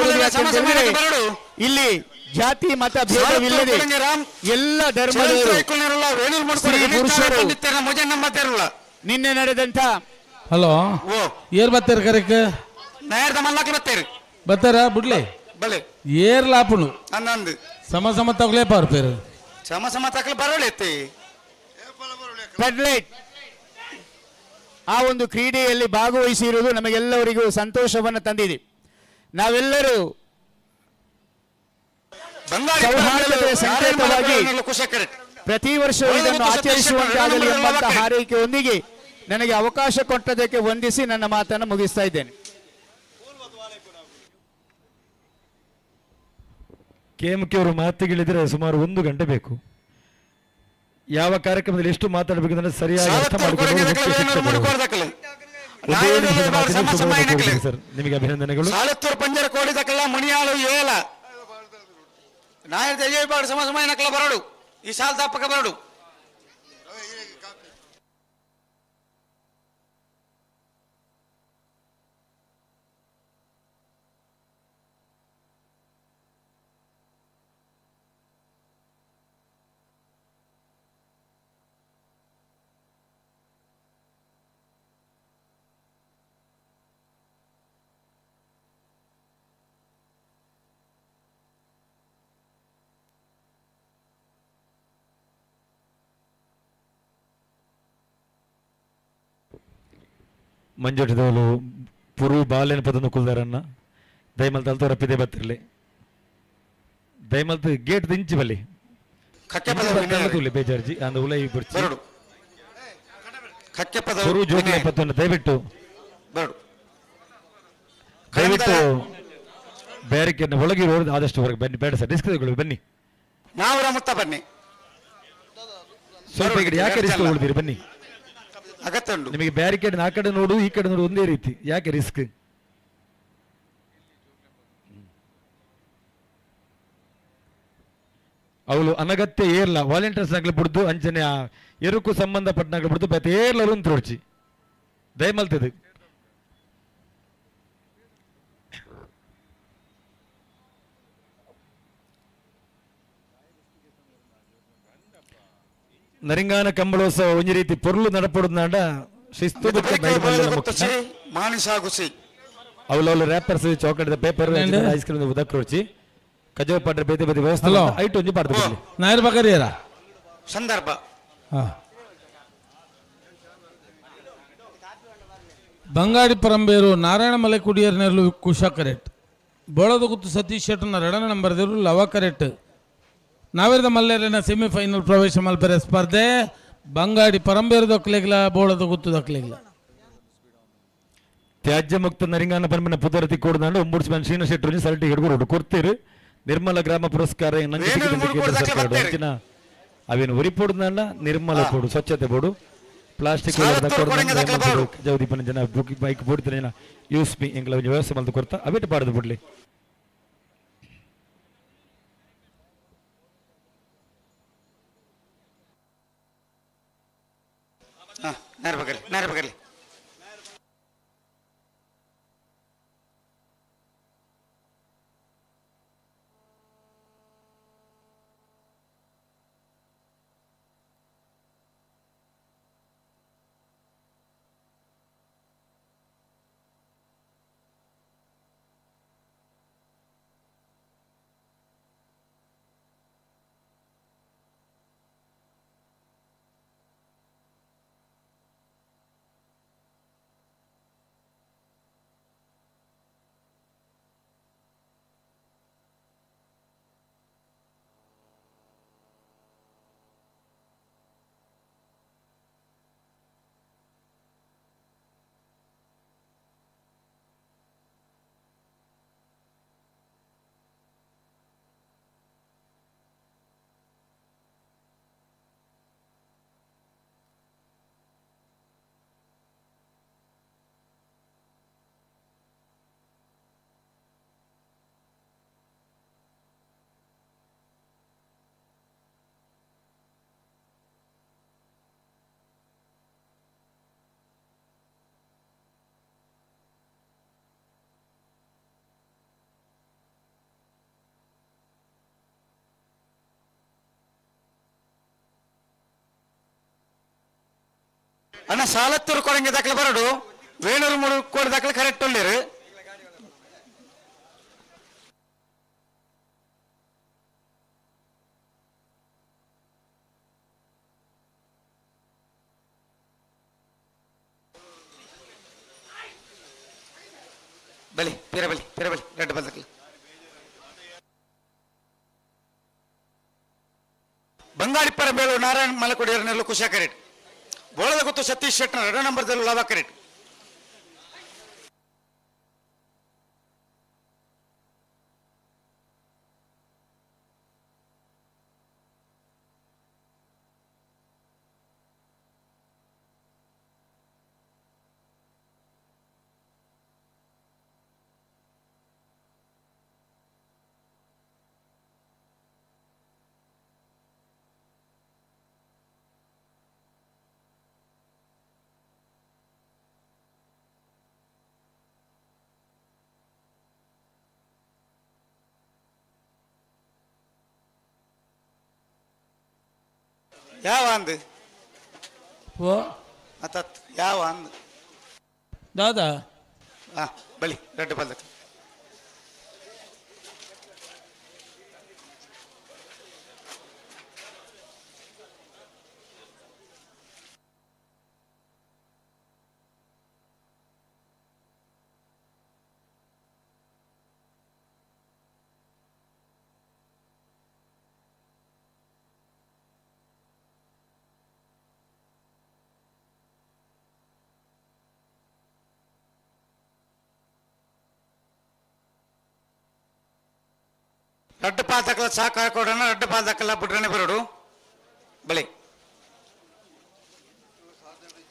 Speaker 1: ಇಲ್ಲಿ ಜಾತಿ ಮತ ಭೇದವಿಲ್ಲದೆ ಎಲ್ಲ ಧರ್ಮದವರು ಸ್ತ್ರೀ ಪುರುಷರು ನಿನ್ನೆ ನಡೆದಂತ
Speaker 12: ಹಲೋ ಏರ್ ಬತ್ತಾರೆ ಕರೆಕ್ ಬತ್ತಾರ ಬುಡ್ಲೆ ಏರ್ ಲಾಪುನು ಸಮ ಸಮ ತಗಲೇ ಪಾರ್ಪೇರು
Speaker 3: ಸಮ ಸಮ ತಗಲೆ ಬರೋಳೆ
Speaker 1: ಫೆಡ್ಲೈಟ್ ಆ ಒಂದು ಕ್ರೀಡೆಯಲ್ಲಿ ಭಾಗವಹಿಸಿರುವುದು ನಮಗೆಲ್ಲರಿಗೂ ಸಂತೋಷವನ್ನು ತಂದಿದೆ. ನಾವೆಲ್ಲರೂ ಸೌಹಾರ್ದತೆಯ ಸಂಕೇತವಾಗಿ ಪ್ರತಿ ವರ್ಷವೂ ಇದನ್ನು ಆಚರಿಸುವಂತಾಗಲಿ ಎಂಬಂತ ಹಾರೈಕೆಯೊಂದಿಗೆ ನನಗೆ ಅವಕಾಶ ಕೊಟ್ಟದಕ್ಕೆ ವಂದಿಸಿ ನನ್ನ ಮಾತನ್ನು ಮುಗಿಸ್ತಾ ಇದ್ದೇನೆ.
Speaker 9: ಕೆ ಎಂ ಕೆ ಅವರು ಮಾತಿಗಿಳಿದರೆ ಸುಮಾರು 1 ಗಂಟೆ ಬೇಕು. ಯಾವ ಕಾರ್ಯಕ್ರಮದಲ್ಲಿ ಎಷ್ಟು ಮಾತಾಡಬೇಕಂದ್ರೆ ಸರಿಯಾಗಿ ಅರ್ಥ ಮಾಡಿಕೊಂಡು ಸರ್ ನಿಮಗೆ ಅಭಿನಂದನೆಗಳು.
Speaker 3: ಸಾಲತ್ತೂರು ಪಂಜರ ಕೋಡಿ ದಕ್ಕಲ ಮುನಿಯಾಳು ಏಲ ನಾಯರ್ ದಯ್ಯಬಾಡು ಸಮ ಸಮಯ ನಕಲ ಬರಡು ಈ ಸಾಲ ತಪ್ಪಕ ಬರಡು.
Speaker 9: ಮಂಜೋಟದವಳು ಪುರು ಬಾಲೆನ ಪದನ್ನು ಕುಲ್ದಾರನ್ನ ದಯಮಲ್ತ ಅಲ್ತವರ ಪಿದೆ ಬತ್ತಿರಲಿ ದಯಮಲ್ತ ಗೇಟ್ ದಿಂಚಿ ಬಲ್ಲಿ ಬೇಜಾರ್ಜಿ ಅಂದ ಉಲೈ ಬುರ್ಚಿ ಪುರು ಜೋಗ್ಲೆ ಪತ್ತನ್ನು ದಯವಿಟ್ಟು ದಯವಿಟ್ಟು ಬ್ಯಾರಿಕೇಡ್ನ ಒಳಗೆ ಇರೋದು ಆದಷ್ಟು ಹೊರಗೆ ಬನ್ನಿ. ಬೇಡ ಸರ್, ರಿಸ್ಕ್ ತಗೊಳ್ಳಿ ಬನ್ನಿ.
Speaker 3: ನಾವರ ಮುತ್ತ ಬನ್ನಿ.
Speaker 9: ಸ್ವಲ್ಪ ಈ ಕಡೆ ಯಾಕೆ ರಿಸ್ಕ್ ತಗೊಳ್ತೀರಿ ಬನ್ನಿ.
Speaker 3: ಅಗತ್ಯ ಉಂಟು.
Speaker 9: ನಿಮಗೆ ಬ್ಯಾರಿಕೇಡ್ ಆ ಕಡೆ ನೋಡು ಈ ಕಡೆ ನೋಡು ಒಂದೇ ರೀತಿ, ಯಾಕೆ ರಿಸ್ಕ್? ಅವಳು ಅನಗತ್ಯ ಏರ್ಲ ವಾಲಂಟಿಯರ್ಸ್ ನಾಗ್ಲು ಬಿಡ್ದು ಅಂಚನೆ ಆ ಎರುಕು ಸಂಬಂಧಪಟ್ಟನಾಗ್ಲು ಬಿಡ್ದು ಬೇತೆ ಏರ್ಲ ಉಂಟು ದಯಮಲ್ತದೆ. ನರಿಂಗಾನ ಕಂಬಳೋತ್ಸವ ಒಂಜಿ ರೀತಿ ಪೊರ್ಲು ನಡಪೊಡುನಾಂಡ ಶಿಸ್ತು ಬೊಕ್ಕ ನೈರ್ಮಲ್ಯದ ಮುಖ್ಯ.
Speaker 3: ಮಾನಿಸಾಗುಸಿ
Speaker 9: ಅವಲವಲ wrappers chocolate paper ice cream ಉದಕ್ ರುಚಿ ಕಜವ್ ಪಾಡ್ರೆ ಬೇತೆ ಬೇತೆ ವ್ಯವಸ್ಥೆ
Speaker 12: ಹಲೋ.
Speaker 9: ಐಟ್ ಒಂಜಿ ಪಾಡ್ದು ಬರಲಿ.
Speaker 12: ನಾಯರ್ ಬಕರಿಯರ
Speaker 3: ಸಂದರ್ಭ
Speaker 12: ಬಂಗಾಡಿ ಪರಂಬೇರು ನಾರಾಯಣ ಮಲೆ ಕುಡಿಯರ್ ನೆರಳು ಕುಶ ಕರೆಕ್ಟ್ ಬೋಳದ ಗುತ್ತು ಸತೀಶ್ ಶೆಟ್ಟರ್ನ ಎರಡನೇ ನಂಬರ್ ದೇವರು ಲವ ಕರೆಕ್ಟ್ ನಾವೇರದ ಮಲ್ಲೇರಿನ ಸೆಮಿಫೈನಲ್ ಪ್ರವೇಶ ಮಲ್ಪೆರೆ ಸ್ಪರ್ಧೆ ಬಂಗಾಡಿ ಪರಂಬೇರು ದೊಕ್ಕಲಿಗ್ಲ ಬೋಳದ ಗುತ್ತು ದೊಕ್ಕಲಿಗ್ಲ.
Speaker 9: ತ್ಯಾಜ್ಯ ಮುಕ್ತ ನರಿಂಗಾನ ಪರಮಿನ ಪುದರತಿ ಕೂಡದಾಂಡ ಒಂಬುಡ್ಸ್ಮನ್ ಶ್ರೀನ ಶೆಟ್ಟರು ಸರ್ಟಿಫಿಕೇಟ್ ಕೊಡು ಕೊಡ್ತೀರಿ. ನಿರ್ಮಲ ಗ್ರಾಮ ಪುರಸ್ಕಾರ ನಂಗೆ ಸಿಕ್ಕಿದೆ ಕೇಂದ್ರ ಸರ್ಕಾರ ಅಂಚಿನ ಅವೇನು ಉರಿ ಪೊಡುದಾಂಡ ನಿರ್ಮಲ ಪೊಡು ಸ್ವಚ್ಛತೆ ಪೊಡು ಪ್ಲಾಸ್ಟಿಕ್ ಜವದೀಪನ ಜನ ಬೈಕ್ ಪೊಡಿತ ಜನ ಯೂಸ್ ಮಿ ಎಂಗ್ಲ ಒಂಜಿ ವ್ಯವಸ್ಥೆ ಮಲ್ತು ಕೊರ್ತ ಅವೇಟ್ ಪಾಡ್ದು ಬಿಡ್ಲಿ.
Speaker 3: ನೇರ ಬಗಲಿ ನೇರ ಬಗಲಿ. ಅಣ್ಣ ಸಾಲತ್ತೂರು ಕೊಡಂಗೆ ದಾಖಲೆ ಬರಡು ವೇಣೂರು ಮೂರು ಕೋಡಿ ದಾಖಲೆ ಕರೆಕ್ಟ್ ಉಳ್ಳೇರು. ಬಲಿ ಪಿರ ಬಲಿ ಪಿರ ಬಲಿ ರೆಡ್ ಬಲ್ದಕ್ಲೆ ಬಂಗಾಡಿಪ್ಪರ ಬೇಳು ನಾರಾಯಣ ಮಲಕೊಡಿಯರನೆಲ್ಲ ಕುಶಾ ಕರೆಕ್ಟ್ ಬೋಳದ ಗೊತ್ತು ಸತೀಶ್ ಶೆಟ್ಟರ್ ಎರಡು ನಂಬರ್ದಲ್ಲಿ ಲಾಭ ಕರೆಕ್ಟ್. ಯಾವ ಅಂದು
Speaker 12: ಓ
Speaker 3: ಅತ್ತತ್ ಯಾವ ಅಂದು
Speaker 12: ದಾದಾ
Speaker 3: ಹಾ ಬಲಿ ರೆಡ್ ಬಲ್ದಕ್ಕೆ. ರಡ್ಡು ಪಾದಕಲ ಸಹಕಾರ ಕೊಡೋಣ, ರಡ್ಡು ಪಾದಕಲ ಬುಡ್ರನೆ ಬರೋಡು. ಬಳಿ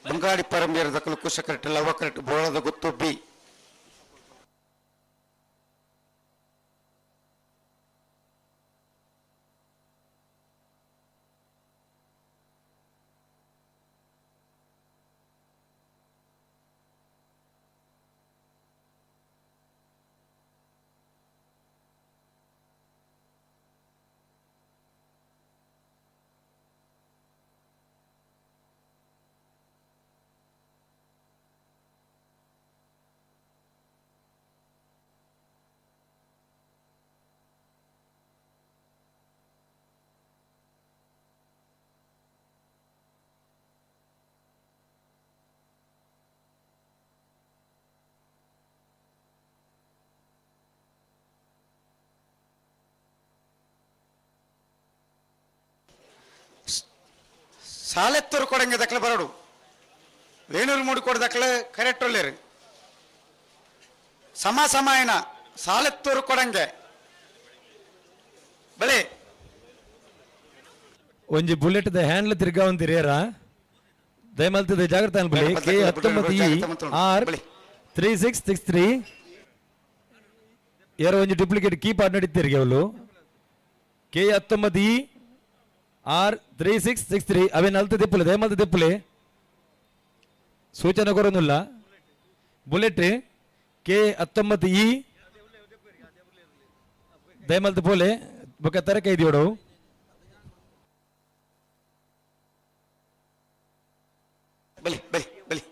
Speaker 3: ಬಂಗಾಡಿ ಪರಂಬೇರ ದಕ್ಕಲು ಕುಶಕರೆಟ್ ಲವಕರೆಟ್ ಬೋಳದ ಗುತ್ತು ಬಿ. ಸಾಲೆತ್ತೂರು ಕೊಡಂಗೆ ದಕ್ಕಲೆ ಬರೋಡು, ವೇಣೂರು ಮೂಡು ಕೊಡ ದಕ್ಕಲೆ ಕರೆಕ್ಟ್ ಒಳ್ಳೇರು. ಸಮ ಸಮಾಯನ ಸಾಲೆತ್ತೂರು ಕೊಡಂಗೆ ಬಳೆ.
Speaker 9: ಒಂಜಿ ಬುಲೆಟ್ the handle ತಿರ್ಗಾವಂತಿರೇರ ದಯಮಲ್ತದ ಜಾಗ್ರತೆ ಅನ್ಬಲಿ. ಕೆ 19 ಆರ್ 3663 ಏರ ಒಂಜಿ ಡೂಪ್ಲಿಕೇಟ್ ಕೀ ಪಾಡ್ ನಡೀತಿರಿಗೆ ಅವಳು. ಕೆ 19 ಇ ಆರ್ 3663 ಅವೇನು ಅಲ್ತ ದಿಪ್ಪುಲೆ, ದಯಮಲ್ತ ದಿಪ್ಪುಲೆ ಸೂಚನೆ ಕೊರೋನಿಲ್ಲ. ಬುಲೆಟ್ ಕೆ 19 ಇ ದಯಮಲ್ತ ಪೋಲೆ ಬೊಕ್ಕ ತರಕ ಇದೆಯೋಡು.
Speaker 3: ಬಲಿ ಬಲಿ ಬಲಿ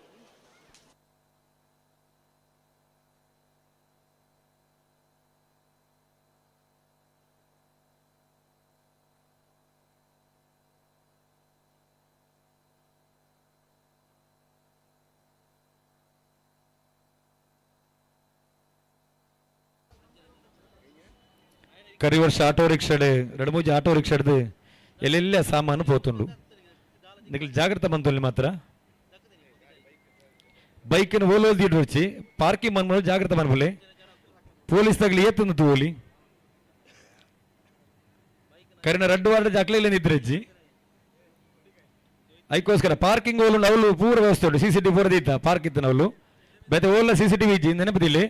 Speaker 9: ಕರಿ ವರ್ಷ ಆಟೋ ರಿಕ್ಷಾಡೆ ಎರಡು ಮೂಜಿ ಆಟೋ ರಿಕ್ಷಾಡ್ದು ಎಲ್ಲೆಲ್ಲ ಸಾಮಾನು ಪೋತುಂಡು. ನಿಕ್ಲು ಜಾಗ್ರತೆ ಮಂತೊಲ್ಲಿ ಮಾತ್ರ. ಬೈಕ್ನ ಓಲೋಲ್ ದೀಡ್ వచ్చి ಪಾರ್ಕಿಂಗ್ ಮನ್ಮೂಲ ಜಾಗ್ರತೆ ಮನ್ಮೂಲೆ. ಪೊಲೀಸ್ ತಗಲಿ ಏತಂದು ತೂಲಿ ಕರಿನ ರಡ್ಡು ವಾರ ಜಾಕ್ಲೆ ಇಲ್ಲ ನಿದ್ರೆಜ್ಜಿ. ಐಕೋಸ್ಕರ ಪಾರ್ಕಿಂಗ್ ಓಲು ಅವಳು ಪೂರ ವ್ಯವಸ್ಥೆ ಉಂಟು. ಸಿ ಸಿ ಟಿ ಪೂರ ದೀತ ಪಾರ್ಕ್ ಇತ್ತು ನವಳು ಬೇತೆ ಓಲ್ಲ ಸಿ ಸಿ ಟಿ ವಿ ಇಜ್ಜಿ ನೆನಪದಿಲ್ಲ.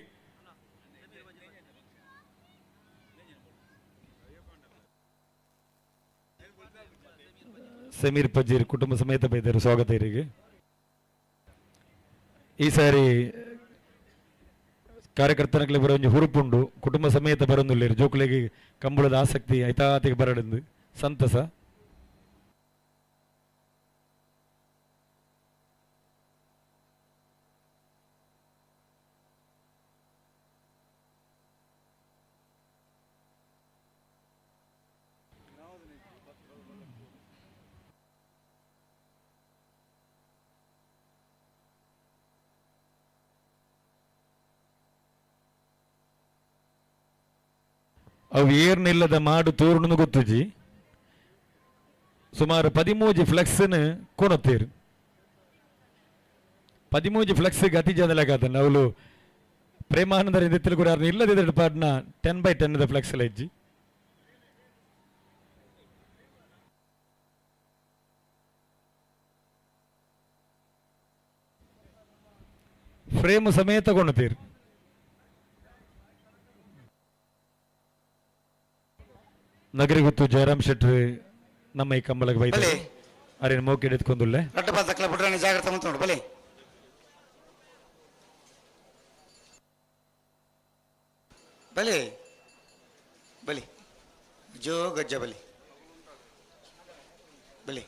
Speaker 9: ಸಮೀರ್ ಪಜೀರ್ ಕುಟುಂಬ ಸಮೇತ ಬೈದರು, ಸ್ವಾಗತ ಇರಿಗೆ. ಈ ಸಾರಿ ಕಾರ್ಯಕರ್ತನಕ್ಲೆ ಬರೋ ಒಂಜಿ ಹುರುಪುಂಡು, ಕುಟುಂಬ ಸಮೇತ ಬರೋಂದುಲ್ಲೇರು. ಜೋಕುಲೆಗೆ ಕಂಬಳದ ಆಸಕ್ತಿ ಐತಾತಿಗೆ ಬರಡಂದು ಸಂತಸ. ಅವು ಏರ್ನಿಲ್ಲದ ಮಾಡು ತೋರುಣು ಗೊತ್ತುಜಿ. ಸುಮಾರು 13 ಫ್ಲೆಕ್ಸ್ನ ಕೊನತ್ತೇರು. 13 ಫ್ಲೆಕ್ಸ್ ಗತಿ ಜದಲಗಾದ ಅವಳು ಪ್ರೇಮಾನಂದರ ಎತ್ತಿಲು ಕೂಡ ಇಲ್ಲದಿದ್ದರೆ ಪಾಡ್ನ 10x10 flex ಇಜ್ಜಿ. ಫ್ರೇಮ್ ಸಮೇತ ಕೊನತ್ತೀರು. ನಗರಿಗುತ್ತು ಜಯರಾಮ್ ಶೆಟ್ಟಿ ನಮ್ಮ ಈ ಕಂಬಳಕ್ಕೆ ಬೈತಾರೆ. ಅರೆ ಮೋಕೆ ಹಿಡಿದುಕೊಂಡುಲ್ಲೆ
Speaker 3: ರಡ್ಡು ಪಾದಕಲ ಬುಡ್ರಾಣಿ ಜಾಗ್ರತೆ ಮಂತ್ ನೋಡು. ಬಲೆ ಬಲೆ ಬಲಿ ಜೋ ಗಜ್ಜ ಬಲಿ ಬಲಿ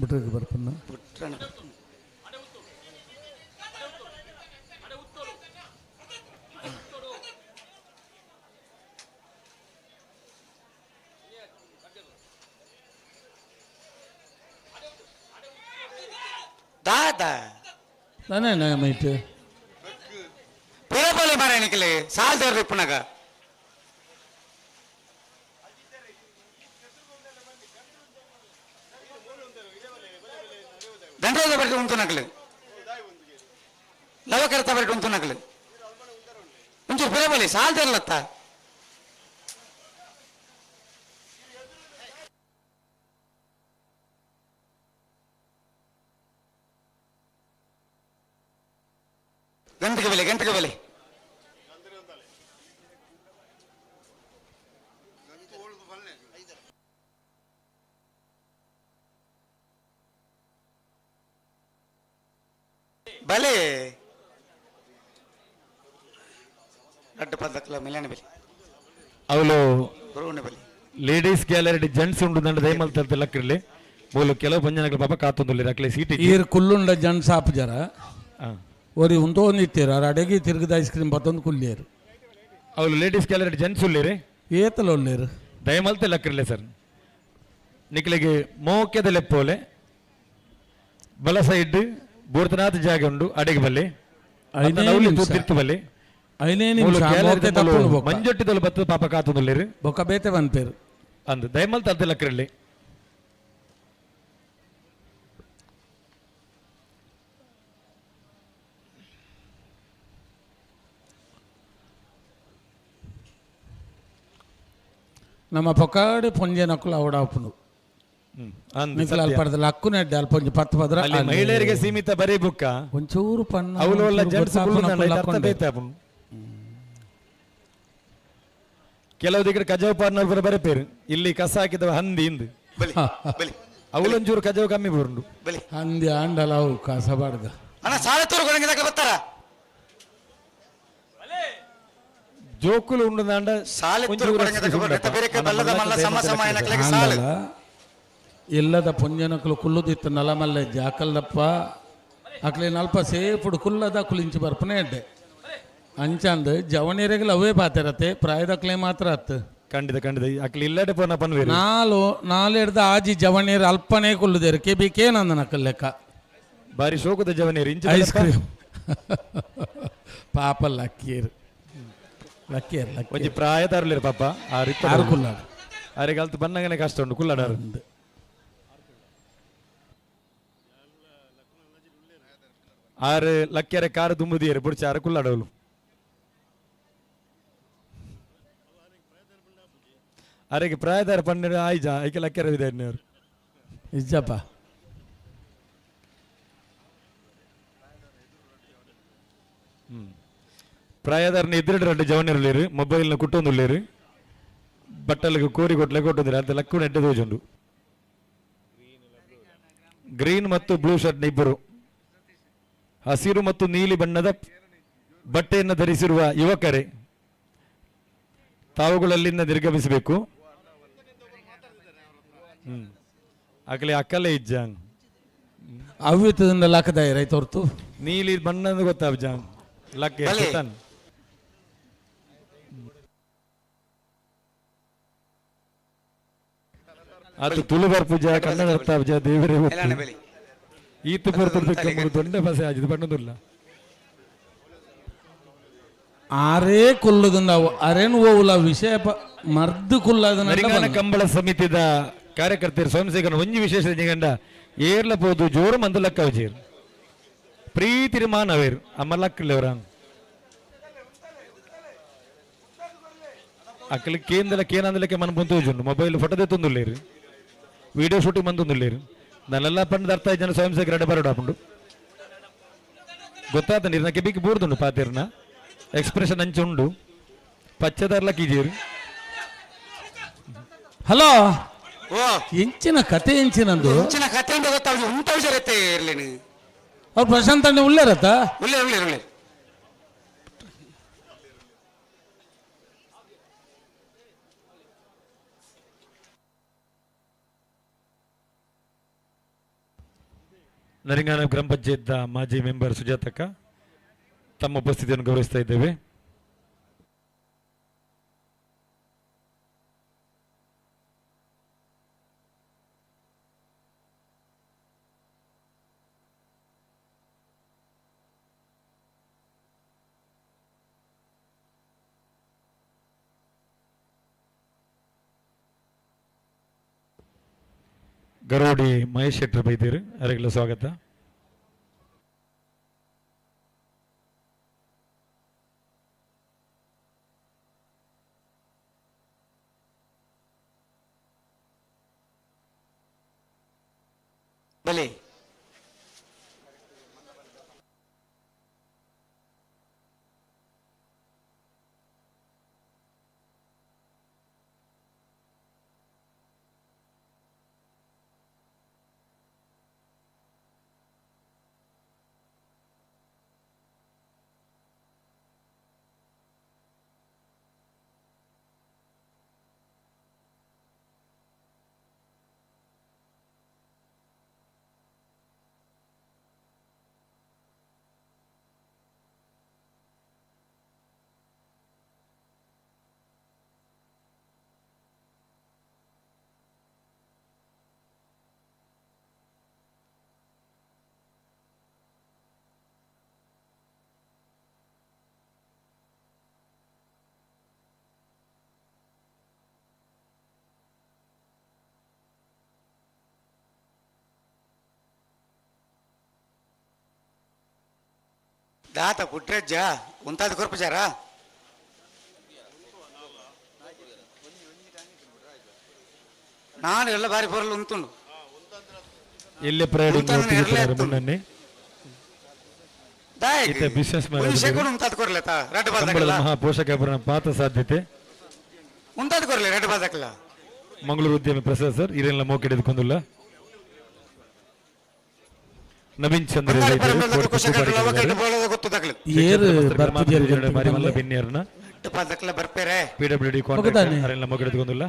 Speaker 12: ಬಿಟ್ರಿಗೆ ಬರ್ಪನ್ನ
Speaker 3: ಬುಟ್ರಣ. ದಾದಾ
Speaker 12: ನಾನೇ ಮೈಟ್
Speaker 3: ಪಿರಬಲಿ ಮಾರಾಯಣಿಕಲೆ ಸಾಲ್ದೇವ್ರ ಇಪ್ಪನಾಗ ದಂಡೋದ ಬರಟು ಉಂಟು ನಕಲು ಲವಕರ್ತ ಬರಟು ಉಂಟು ನಕಲು ಒಂಚೂರು ಪಿರಬಲಿ ಸಾಲ್ದೇರ್ಲತ್ತ. ಗಂಟೆಗೆ ಬೆಲೆ ಗಂಟೆಗೆ ಬೆಲೆ ಬಲೆ ರಡ್ಡು ಪದಕ್ಲ ಮಿಲನ ಬೆಲೆ
Speaker 9: ಅವಳು
Speaker 3: ಬರುವಣ ಬೆಲೆ
Speaker 9: ಲೇಡೀಸ್ ಗ್ಯಾಲರಿ ಜೆಂಟ್ಸ್ ಉಂಡು ದಂಡ ದಯಮಲ್ ತಲ್ತೆ ಲಕ್ಕಿರ್ಲಿ ಬೋಲು ಕೆಲವು ಪಂಜನಗಳ ಪಾಪ ಕಾತೊಂದುಲ್ಲೇರು ಅಕ್ಲೆ ಸೀಟ್
Speaker 12: ಈರ್ ಕುಲ್ಲುಂಡ ಜನ್ ಸಾಪ್ ಜರ ಒರಿ ಉಂತೊಂದಿತ್ತೀರ ಅಡೆಗೆ ತಿರುಗದ ಐಸ್ ಕ್ರೀಮ್ ಬತ್ತೊಂದು ಕುಲ್ಲೇರು
Speaker 9: ಅವಳು ಲೇಡೀಸ್ ಗ್ಯಾಲರಿ ಜೆಂಟ್ಸ್ ಉಳ್ಳೇರಿ
Speaker 12: ಏತಲ ಉಳ್ಳೇರು
Speaker 9: ದಯಮಲ್ತೆ ಲಕ್ಕಿರ್ಲೆ ಸರ್ ನಿಕ್ಲೆಗೆ ಮೋಕ್ಯದ ಲೆಪ್ಪೋಲೆ ಬಲ ಸೈಡ್ ಬೋರ್ತನಾಥ್ ಜಾಗ ಉಂಡು ಅಡೆಗೆ ಬಲ್ಲೆ
Speaker 12: ಐದೇ ನಿಮಿಷ.
Speaker 9: ತಿರ್ತು ಬಲ್ಲೆ
Speaker 12: ಐನೇ ನಿಮಿಷ, ಮೋಕೆ ತಪ್ಪುಂಡು ಬೊಕ್ಕ.
Speaker 9: ಮಂಜೊಟ್ಟಿದೊಲು ಬತ್ತು ಪಾಪ ಕಾತೊಂದುಲ್ಲೇರು
Speaker 12: ಬೊಕ್ಕ ಬೇತೆ ಪನ್ಪೇರು
Speaker 9: ಅಂದು ದಯಮಲ್ ತಲ್ತೆ ಲಕ್ಕಿರ್ಲಿ
Speaker 12: ನಮ್ಮ ಪೊಕ್ಕಾಡಿ ಪೊಂಜೆನಕ್ಕುಲು ಅವಡಾಪುಂಡು
Speaker 9: ಅಂದ್
Speaker 12: ನಿಕ್ಲ
Speaker 9: ಸತ್ಯ.
Speaker 12: ಅಲ್ಪಡ್ದ ಲಕ್ಕುನೆಡ್ಡೆ ಅಲ್ಪ ಒಂಜಿ ಪತ್ತು ಪದ್ರ
Speaker 9: ಅಲ್ಲಿ ಮಹಿಳೆಯರಿಗೆ ಸೀಮಿತ ಬರೀ ಬುಕ್ಕ
Speaker 12: ಒಂಚೂರು ಪಣ್ಣ
Speaker 9: ಅವಳು ಒಲ್ಲ
Speaker 12: ಒಂಚೂರು
Speaker 9: ಜೆಂಟ್ಸ್
Speaker 12: ಗೊತ್ತಾಪುನಕ್ಕುಲು ಲಕ್ಕೊಂಡೆ.
Speaker 9: ಬೇತೆ ಆಪುಂಡು ಕೆಲವು ದಿಕ್ಕಡೆ ಕಜಾವ್ ಪಾರ್ನರ್ ಪೂರ ಬರೆಪೇರು ಇಲ್ಲಿ ಕಸ ಹಾಕಿದ ಹಂದಿ ಇಂದು ಅವಳೊಂಚೂರು ಕಜಾವ್ ಕಮ್ಮಿ ಬರುಂಡು
Speaker 12: ಹಂದಿ ಆಂಡಲ ಅವು ಕಸಬಾರ್ದ
Speaker 3: ಅಣ್ಣ ಸಾಲ ತೋರು ಕೊಡಂಗಿದಾಗ ಬರ್ತಾರ
Speaker 9: ಜೋಕುಲು ಉಂಡು ದಾಂಡ
Speaker 3: ಸಾಲೆ ತೋರು ಕೊಡಂಗಿದಾಗ ಬರ್ತಾರೆ. ಬೇರೆ ಕೈ ಬಲ್ಲದ ಮಲ್ಲ ಸಮ ಸಮ ಏನಕ್ಲೆಗೆ ಸಾಲು
Speaker 12: ಆಂಡಲ ಇಲ್ಲದ ಪೊಂಜನಕುಲು ಕುಲ್ಲುದಿತ್ತು ನಲಮಲ್ಲೆ ಜಾಕಲ್ದಪ್ಪ ಅಕ್ಲೇನ ಅಲ್ಪ ಸೇಫುಡು ಕುಲ್ಲದ ಕುಲಿಂಚಿ ಬರ್ಪನೆ ಎಡ್ಡೆ ಅಂಚಂದ್ ಜವನಿರೆಗಲ ಅವೇ ಪಾತೆರತೆ ಪ್ರಾಯದಕ್ಲೆ ಮಾತ್ರ ಅತ್ತು
Speaker 9: ಖಂಡಿತ ಖಂಡಿತ ಅಕ್ಲಿ ಇಲ್ಲಡೆ ಪೋನ ಪನ್ವೇರು
Speaker 12: ನಾಲು ನಾಲೆಡ್ದ ಆಜಿ ಜವನೀರು ಅಲ್ಪನೇ ಕುಲ್ಲುದೇರು ಕೆ ಬಿ ಕೇನಂದ ನಕಲ್ ಲೆಕ್ಕ
Speaker 9: ಬಾರಿ ಶೋಕದ ಜವನೀರು ಇಂಚ
Speaker 12: ಐಸ್ ಕ್ರೀಮ್ ಪಾಪ ಲಕ್ಕೀರು ಲಕ್ಕೀರು
Speaker 9: ಒಂಜಿ
Speaker 12: ಲಕ್ಕೀರು
Speaker 9: ಪ್ರಾಯದಾರ್ಲೇರು ಪಾಪ ಆರು
Speaker 12: ಆರು ಕುಲ್ಲಾಡು.
Speaker 9: ಆರಿಗೆ ಅಲ್ತು ಬನ್ನಗನೆ ಕಷ್ಟ ಉಂಟು ಕುಲ್ಲಾಡಾರು ಆರು ಲಕ್ಕೆರೆ ಕಾರು ದುಂಬುದಿಯರು ಬುಡ್ಚಿ ಆರು ಕುಲ್ಲಾಡವಲು ಅರೆಗೆ ಪ್ರಾಯದಾರ ಪನ್ನೆರಡು ಆಯ್ಜ ಐಕೆ ಲಕ್ಕೆರೆ ಇದೆ ಅವರು
Speaker 12: ಇಜ್ಜಪ್ಪ
Speaker 9: ಪ್ರಾಯದಾರನ ಎದುರು రెండు ಜವನಿರುಳ್ಳೇರು ಮೊಬೈಲ್ನ ಕುಟ್ಟೊಂದುಳ್ಳೇರು ಬಟ್ಟಲಿಗೆ ಕೋರಿ ಕೊಟ್ಲೆ ಕೊಟ್ಟೊಂದಿರ ಅಂತ ಲಕ್ಕು ನೆಡ್ಡೆ ತೋಜುಂಡು ಗ್ರೀನ್ ಮತ್ತು ಬ್ಲೂ ಶರ್ಟ್ನ ಇಬ್ಬರು ಹಸಿರು ಮತ್ತು ನೀಲಿ ಬಣ್ಣದ ಬಟ್ಟೆಯನ್ನು ಧರಿಸಿರುವ ಯುವಕರೇ ತಾವುಗಳಲ್ಲಿಂದ ನಿರ್ಗಮಿಸಬೇಕು. ಅಕಲೆ ಅಕ್ಕಲೆ ಇಜ್ಜಾಂಗ್
Speaker 12: ಅವ್ವಿತದಿಂದ ಲಕ್ಕದ ರೈತ ಹೊರ್ತು
Speaker 9: ನೀಲಿ ಬಣ್ಣದ ಗೊತ್ತಾಬ್ಜಾಂಗ್ ಲಕ್ಕೆ
Speaker 3: ಬಲೆ.
Speaker 9: ತನ್ ಅದು ತುಳು ಬರ್ಪುಜ ಕನ್ನಡ ಅರ್ಥ ದೇವರೇ
Speaker 3: ಎಲ್ಲಾಣ ಬೆಲೆ.
Speaker 9: ಈತು ಪೊರ್ತುಡು ದೊಡ್ಡ ಬಸೆ ಆಜಿದ್ ಬಣ್ಣದುಲ್ಲ
Speaker 12: ಆರೇ ಕುಲ್ಲುದಿಂದ ಅರೇನು ಓವುಲ ವಿಷಯ ಮರ್ದು ಕುಲ್ಲದ
Speaker 9: ನರಿಗಾನ ಕಂಬಳ ಸಮಿತಿದ ಕಾರ್ಯಕರ್ತರು ಸ್ವಯಂ ಸೇವಕರು ಒಂಜಿ ವಿಶೇಷ ನಿಗಂಡ ಏರ್ಲ ಪೋದು ಜೋರು ಮಂದು ಲಕ್ಕ ವಿಜಯರು ಪ್ರೀತಿರಿ ಮಾನವೇರು ಅಮ್ಮ ಲಕ್ಕಲೇವರ ಅಕ್ಕಲಿ ಕೇಂದ್ರ ಕೇನಂದಲಕ್ಕೆ ಮನ ಬಂತು ಮೊಬೈಲ್ ಫೋಟೋ ತೆತ್ತೊಂದುಲ್ಲೇರು ವಿಡಿಯೋ ಶೂಟಿಂಗ್ ಬಂದೊಂದುಲ್ಲೇರು ನನ್ನೆಲ್ಲ ಪಂಡದ ಅರ್ಥ ಜನ ಸ್ವಯಂ ಸೇವಕರು ಅಡ್ಡ ಬರೋಡು ಆಪುಂಡು ಗೊತ್ತಾತ ನೀರ್ನ ಕೆಬಿಕ್ ಬೂರ್ದುಂಡು ಪಾತಿರ್ನ ಎಕ್ಸ್ಪ್ರೆಷನ್ ಅಂಚು ಉಂಡು ಪಚ್ಚದಾರ್ಲ ಕೀಜೇರು
Speaker 12: ಹಲೋ ಎಂಚಿನ ಕತೆ ಎಂಚಿನಂದು
Speaker 3: ಇಂಚಿನ ಕತೆ ಅಂತ ಗೊತ್ತಾಗ ಉಂಟ ಹುಷಾರತ್ತೆ ಇರ್ಲೇನು
Speaker 12: ಅವ್ರು ಪ್ರಶಾಂತ್ ಅಣ್ಣ ಉಳ್ಳೇರತ್ತ
Speaker 3: ಉಳ್ಳೇರು ಉಳ್ಳೇರು ಉಳ್ಳೇರು
Speaker 9: ನರಿಂಗಾನ ಗ್ರಾಮ ಪಂಚಾಯತ್ ಮಾಜಿ ಮೆಂಬರ್ ಸುಜಾತಕ್ಕ ತಮ್ಮ ಉಪಸ್ಥಿತಿಯನ್ನು ಗೌರವಿಸ್ತಾ ಇದ್ದೇವೆ. ಗರೋಡಿ ಮಹೇಶ್ ಶೆಟ್ಟರ್ ಬೈದಿರು ಅವರಿಗೆಲ್ಲ ಸ್ವಾಗತ.
Speaker 3: ಬಲೆ. ದಾತ ಪುಟ್ರಜ್ಜ ಉಂತಾದ ಕೊರ್ಪುಜಾರ ನಾನು ಎಲ್ಲ ಬಾರಿ ಬರಲು ಉಂಟುಂಡು.
Speaker 9: ಎಲ್ಲೆ ಪ್ರಯಾಣ ಮುನ್ನನ್ನೇ ಇತ್ತೆ ಬಿಸ್ನೆಸ್ ಕಂಬಳದ ಮಹಾ ಪೋಷಕ ಪಾತ್ರ ಸಾಧ್ಯತೆ
Speaker 3: ಉಂತಾದ ಕೊರ್ಲೆ ರಡ್ಡ್ ಬಾದಕಲ.
Speaker 9: ಮಂಗಳೂರು ಉದ್ಯಮಿ ಪ್ರಸಾದ್ ಸರ್ ಇರೆಲ್ಲ ಮೋಕೆಡೆದುಕೊಂದುಲ್ಲ. ನವೀನ್ ಚಂದ್ರ ಪಿಡಬ್ಲ್ಯೂಡಿ ಕಾಂಟ್ರಾಕ್ಟರ್ ಅರೆಲ್ಲ ಮೋಕೆಡೆದುಕೊಂದುಲ್ಲ.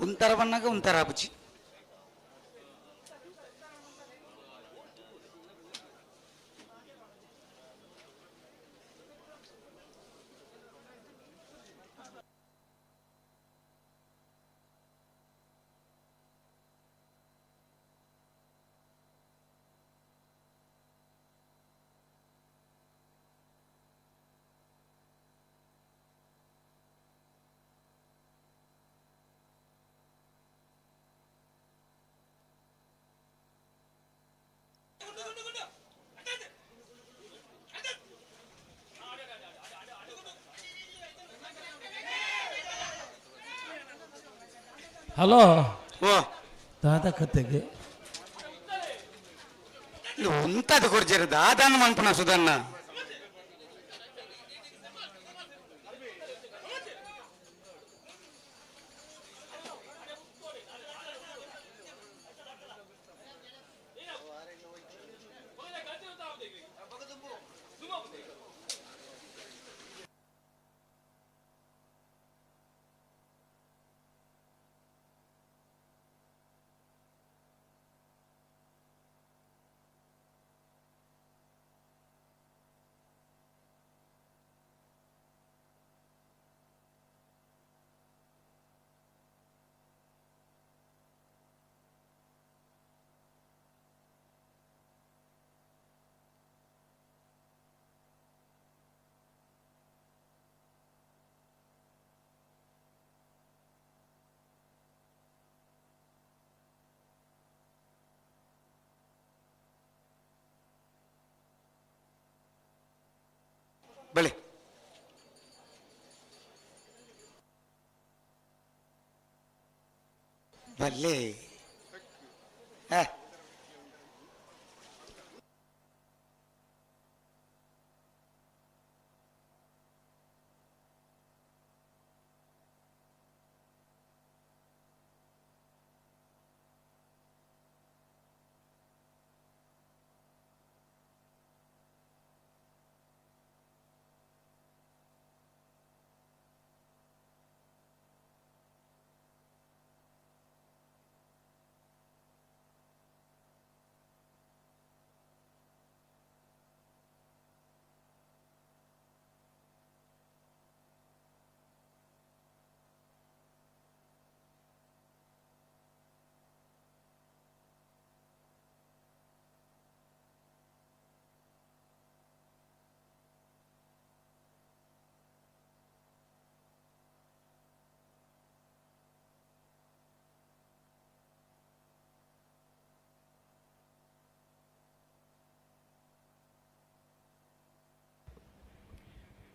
Speaker 3: ಉಂತರ ಬನ್ನಾಗ ಉಂತರ ಆಪುಜಿ.
Speaker 12: ಹಲೋ
Speaker 3: ಓ
Speaker 12: ದಾದ ಕತೆಗೆ
Speaker 3: ಉಂತಾದ ಕೊರ್ಜೆರ್ ದಾದಾನ ಮನ್ಪುನ ಸುದನ್ನ. ಬಳೆ ಬಲ್ಲೆ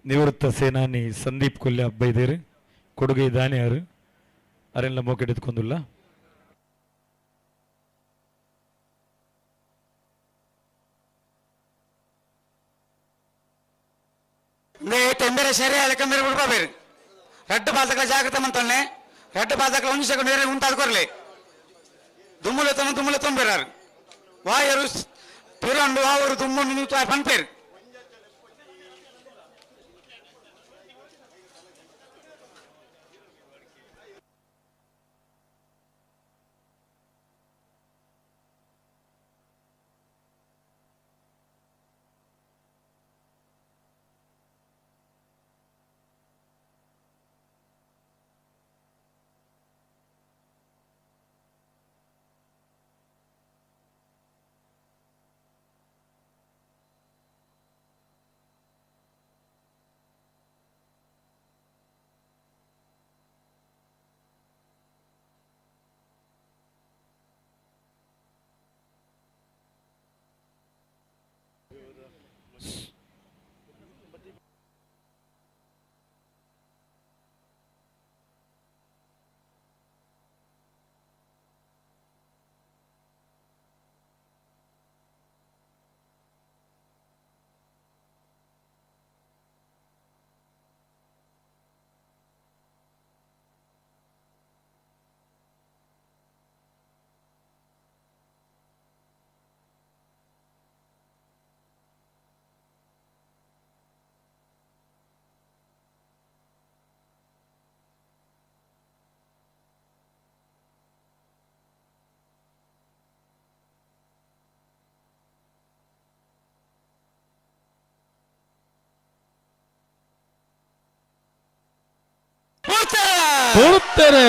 Speaker 9: ನಿವೃತ್ತ ಸೇನಾನಿ ಸಂದೀಪ್ ಕೊಲ್ಯ ಬೈದೇರು ಕೊಡುಗೆ ದಾನಿಯಾರು ಅರೆಲ್ಲ ಮೋಕೆಡೆದುಕೊಂದುಲ್ಲ.
Speaker 3: ಟೆಂಬೆರೆ ಸರಿ ಅಲಕಂಬೆರೆ ಬಿಡ್ಬಾಬೇರು ರಡ್ಡು ಬಾದಕಲ ಜಾಗ್ರತೆ ಮಂತೊನ್ನೆ ರಡ್ಡು ಬಾದಕಲ ಒಂದು ಸೆಕೆಂಡ್ ಬೇರೆ ಉಂಟಾದ ಕೊರ್ಲೆ ದುಮ್ಮುಲೆತ್ತನ ದುಮ್ಮುಲೆತ್ತೊಂಬೇರಾರು ವಾಯರು ಪಿರಂಡು ವಾವರು ದುಮ್ಮು ಪನ್ಪೇರು.
Speaker 12: ಬತ್ತೆರೆ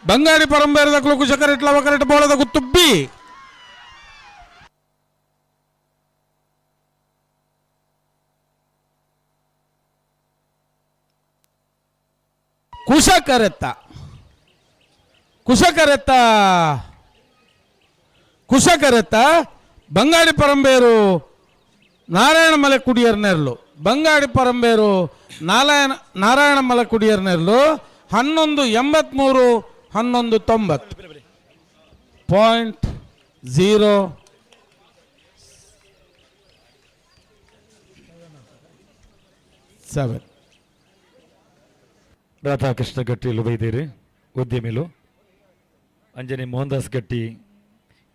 Speaker 12: ಬಂಗಾಡಿ ಪರಂಬೇರದ ಕುಶಕರೆಟ್ ಲವಕರೆಟ್ ಬೋಳದ ಗುತ್ತು ಬಿ. ಕುಶಕರೆತ್ತ ಕುಶಕರೆತ್ತ ಕುಶಕರೆತ್ತ ಬಂಗಾಡಿ ಪರಂಬೇರು ನಾರಾಯಣ ಮಲೆ ಕುಡಿಯರ್ ನೆರಳು. ಬಂಗಾಡಿ ಪರಂಬೇರು ನಾರಾಯಣ ನಾರಾಯಣ ಮಲೆ ಕುಡಿಯರ್ ನೆರಳು 11.83 11.90 .07.
Speaker 9: ರಾಧಾಕೃಷ್ಣ ಗಟ್ಟಿಲು ಬೈದೇರು ಉದ್ಯಮಿಲು, ಅಂಜನಿ ಮೋಹನ್ದಾಸ್ ಗಟ್ಟಿ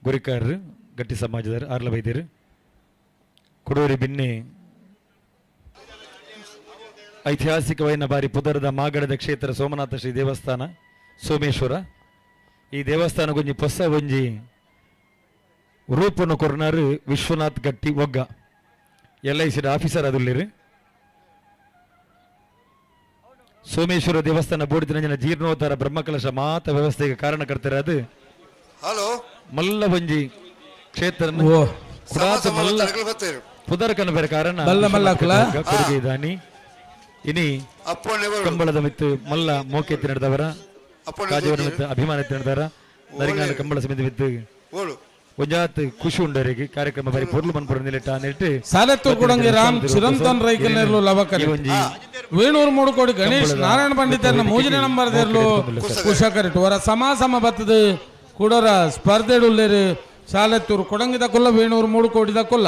Speaker 9: ಗುರಿಕಾರರು ಗಟ್ಟಿ ಸಮಾಜದಾರ ಆರ್ಲ ಬೈದೇರು, ಕುಡೂರಿ ಬಿನ್ನಿ ಐತಿಹಾಸಿಕವೈನ ಬಾರಿ ಪುದರದ ಮಾಗಡದ ಕ್ಷೇತ್ರ ಸೋಮನಾಥ ಶ್ರೀ ದೇವಸ್ಥಾನ ಸೋಮೇಶ್ವರ. ಈ ದೇವಸ್ಥಾನ ಒಂಜಿ ಪೊಸ ಒಂಜಿ ರೂಪನ್ನು ಕೊರ್ನಾರು ವಿಶ್ವನಾಥ್ ಗಟ್ಟಿ ಒಗ್ಗ ಎಲ್ I C officer ಅದುಲ್ಲಿರು. ಸೋಮೇಶ್ವರ ದೇವಸ್ಥಾನ ಬೋಡಿದ ಜೀರ್ಣೋದ್ಧಾರ ಬ್ರಹ್ಮಕಲಶ ಮಾತ ವ್ಯವಸ್ಥೆಗೆ ಕಾರಣಕರ್ತರಾದ
Speaker 21: ಹಲೋ
Speaker 9: ಮಲ್ಲ ಒಂಜಿ ಕ್ಷೇತ್ರ ಮಲ್ಲ ಪುದರ್ ಕನಬೆರ ಕಾರಣ ಕೊಡುಗೆ ದಾನಿ ಇನಿ ಕಂಬಳದ ಮಿತ್ತು ಮಲ್ಲ ಮೋಕೆತ್ತಿ ನಡೆದವರ ಕಾಜವನ ಮಿತ್ತು ಅಭಿಮಾನ ನಡೆದವರ ನರಿಂಗಾನ ಕಂಬಳ ಸಮಿತಿ ಮಿತ್ತು ಒಂಜಾತ್ ಖುಷಿ ಉಂಡರಿಗೆ ಕಾರ್ಯಕ್ರಮ ಬಾರಿ ಪೊರ್ಲು ಮನ್ಪುರ ನಿಲೆಟ ನೆಟ್ಟು
Speaker 12: ಸಾಲೆತ್ತೂರು ಕುಡಂಗಿ ರಾಮ್ ಚಿರಂತನ್ ರೈಕಲ್ ಲವಕರಿ ವೇಣೂರು ಮೂಡುಕೋಡಿ ಗಣೇಶ್ ನಾರಾಯಣ ಪಂಡಿತರ್ನ ಮೂಜನೇ ನಂಬರ್ ದೇರ್ಲು ಕುಶಕರಿಟ್ಟು ವರ ಸಮ ಸಮ ಬತ್ತದ ಕೂಡರ ಸ್ಪರ್ಧೆಡುಲ್ಲೇರು ಸಾಲೆತ್ತೂರು ಕೊಡಂಗಿದ ಕೊಲ್ಲ ವೇಣೂರು ಮೂಡುಕೋಡಿದ ಕೊಲ್ಲ.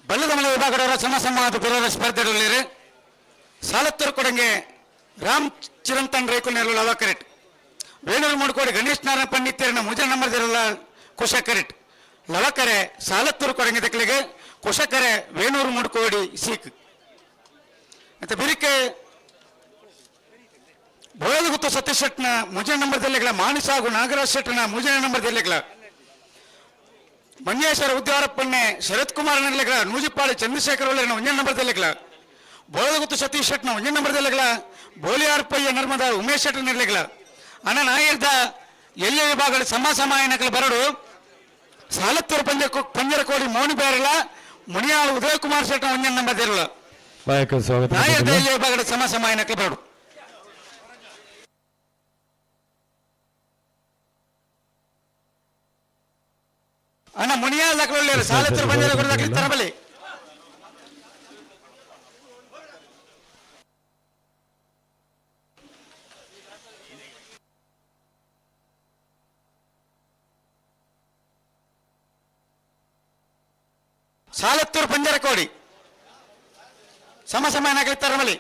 Speaker 3: ಬಲ್ಲದಮಲೆ ವಿಭಾಗದವರ ಸಮ ಸಮಾದ ಪುರರ ಸ್ಪರ್ಧೆಗಳಲ್ಲಿ ಸಾಲತ್ತೂರು ಕೊಡಂಗೆ ರಾಮ್ ಚಿರಂತನ್ ರೇಕು ನೆರಳು ಲವಕರೆಟ್, ವೇಣೂರು ಮೂಡುಕೋಡಿ ಗಣೇಶ್ ನಾರಾಯಣ ಪಂಡಿತರನ್ನ ಮುಜ ನಂಬರ್ ದಿರಲ್ಲ ಕುಶಕರೆಟ್ ಲವಕರೆ ಸಾಲತ್ತೂರು ಕೊಡಂಗೆ ದಕ್ಕಲಿಗೆ ಕುಶಕರೆ ವೇಣೂರು ಮೂಡುಕೋಡಿ ಸೀಕ್. ಮತ್ತೆ ಬಿರಿಕೆ ಬೋಳದಗುತ್ತು ಸತೀಶ್ ಶೆಟ್ನ ಮುಜ ನಂಬರ್ ದಿಲ್ಲೆಗಳ ಮಾನಸ ಹಾಗೂ ನಾಗರಾಜ್ ಶೆಟ್ನ ಮುಜ ನಂಬರ್ ದಿಲ್ಲೆಗಳ ಮಂಜೇಶ್ವರ ಉದ್ಯಾರಪ್ಪಣ್ಣೆ ಶರತ್ ಕುಮಾರ್ ನೆಲೆಗಳ ನೂಜಿಪಾಳಿ ಚಂದ್ರಶೇಖರ್ ಒಳ್ಳೆ ಒಂಜನ ನಂಬರ್ ದೆಲ್ಲೆಗಳ ಬೋಳಗುತ್ತು ಸತೀಶ್ ಶೆಟ್ನ ಒಂಜನ ನಂಬರ್ ದೆಲ್ಲೆಗಳ ಬೋಲಿಯಾರ್ಪಯ್ಯ ನರ್ಮದ ಉಮೇಶ್ ಶೆಟ್ಟ ನೆಲೆಗಳ ಅಣ್ಣ ನಾಯರ್ದ ಎಲ್ಲ ವಿಭಾಗಗಳ ಸಮ ಸಮಾಯನಕಲ ಬರಡು ಸಾಲತ್ತೂರು ಪಂಜರಕೋಡಿ ಮೌನಿ ಬೇರಲ ಮುನಿಯಾಳು ಉದಯಕುಮಾರ್ ಶೆಟ್ನ ಒಂಜನ ನಂಬರ್ ದೆರಳ ನಾಯರ್ದ ಎಲ್ಲ ವಿಭಾಗಗಳ ಸಮ ಸಮಾಯನಕಲ ಬರಡು. ಅಣ್ಣ ಮುನಿಯಾಳ ದಾಖಲೆ ಸಾಲತ್ತೂರು ಪಂಜರಕೋಡಿ ದಾಖಲೆ ತರಬಲಿ. ಸಾಲತ್ತೂರು ಪಂಜರಕೋಡಿ ಸಮ ಸಮಾನ ತರಮಲಿ.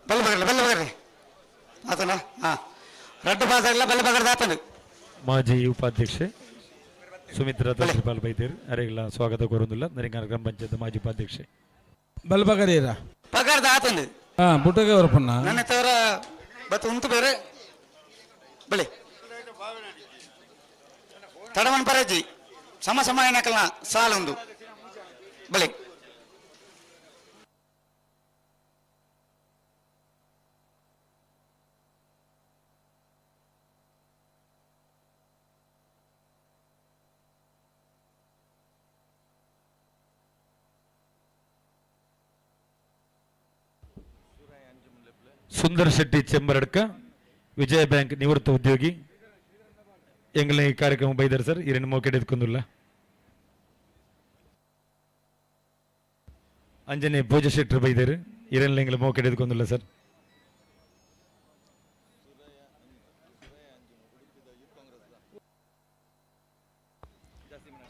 Speaker 3: ಬಲ್ಲ ಬಗರ್ಲ ಬಲ್ಲ ಬಗರ್ರಿ ಆತನ ಹಾ ರಡ್ಡು ಬಾದಾಗಲ್ಲ ಬಲ್ಲ ಬಗರ್ದ ಆತನು.
Speaker 9: ಮಾಜಿ ಉಪಾಧ್ಯಕ್ಷೆ ಸುಮಿತ್ರಾ ತೋರಿಪಾಲ್ ಬೈತೇರ್ ಅರೆಗಳ ಸ್ವಾಗತ ಕೋರುವುದಿಲ್ಲ. ನರಿಂಗಾನ ಗ್ರಾಮ ಪಂಚಾಯತ್ ಮಾಜಿ ಉಪಾಧ್ಯಕ್ಷೆ
Speaker 12: ಬಲ್ಬಗರೀರ
Speaker 3: ಪಗಾರ್ದ ಆತಂದು
Speaker 12: ಹಾ ಬುಟ್ಟಗೆ ಅವರಪ್ಪಣ್ಣ
Speaker 3: ನನ್ನ ತವರ ಬತ್ತು ಉಂಟು ಬೇರೆ ಬಳಿ ತಡವನ್ ಪರಜಿ ಸಮ ಸಮ ಏನಕಲ್ನ ಸಾಲೊಂದು ಬಳಿ.
Speaker 9: ಸುಂದರ್ ಶೆಟ್ಟಿ ಚೆಂಬರಡ್ಕ, ವಿಜಯ ಬ್ಯಾಂಕ್ ನಿವೃತ್ತ ಉದ್ಯೋಗಿ. ಎಂಗಲ ಈ ಕಾರ್ಯಕ್ರಮ ಬೈದಾರೆ ಸರ್. ಇರನ್ನು ಮೋಕೆಡ್ ಎತ್ಕೊಂದುಲ್ಲ. ಅಂಜನೆ ಭೋಜ ಶೆಟ್ಟರು ಬೈದಾರು. ಇರನ್ನು ಎಂಗಲ ಮೋಕೆಡ್ ಎತ್ಕೊಂದುಲ್ಲ sir.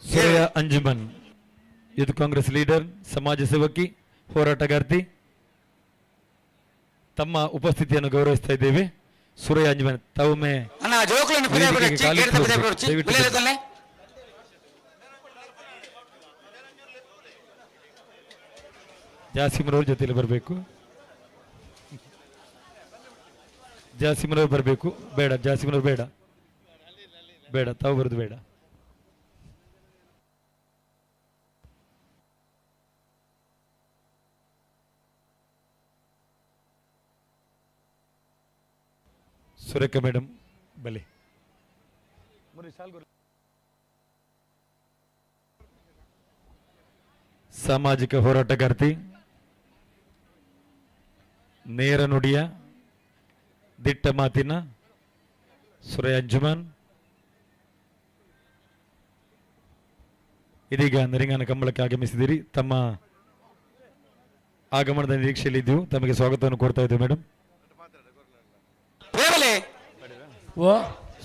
Speaker 9: Suraiya Anjuman youth Congress leader, ಸಮಾಜ ಸೇವಕಿ, ಹೋರಾಟಗಾರ್ತಿ, ತಮ್ಮ ಉಪಸ್ಥಿತಿಯನ್ನು ಗೌರವಿಸ್ತಾ ಇದ್ದೇವೆ. ಸುರಯ ಅಂಜುಮನ್ ತಾವೊಮ್ಮೆ ಜಾಸಿಮ್ರವ್ರ ಜೊತೆಯಲ್ಲಿ ಬರಬೇಕು. ಜಾಸಿಮ್ರವ್ರು ಬರಬೇಕು. ಬೇಡ ಜಾಸಿಮ್ರವ್ರು, ಬೇಡ ಬೇಡ, ತಾವು ಬರೋದು ಬೇಡ. ಸುರೇಖಾ ಮೇಡಮ್ ಬಲೆ. ಸಾಮಾಜಿಕ ಹೋರಾಟಗಾರ್ತಿ, ನೇರ ನುಡಿಯ ದಿಟ್ಟ ಮಾತಿನ ಸುರಯ ಅಂಜುಮನ್ ಇದೀಗ ನರಿಂಗಾನ ಕಂಬಳಕ್ಕೆ ಆಗಮಿಸಿದ್ದೀರಿ. ತಮ್ಮ ಆಗಮನದ ನಿರೀಕ್ಷೆಯಲ್ಲಿದ್ದೆವು. ತಮಗೆ ಸ್ವಾಗತವನ್ನು ಕೋರ್ತಾ ಇದ್ದೇವೆ ಮೇಡಮ್.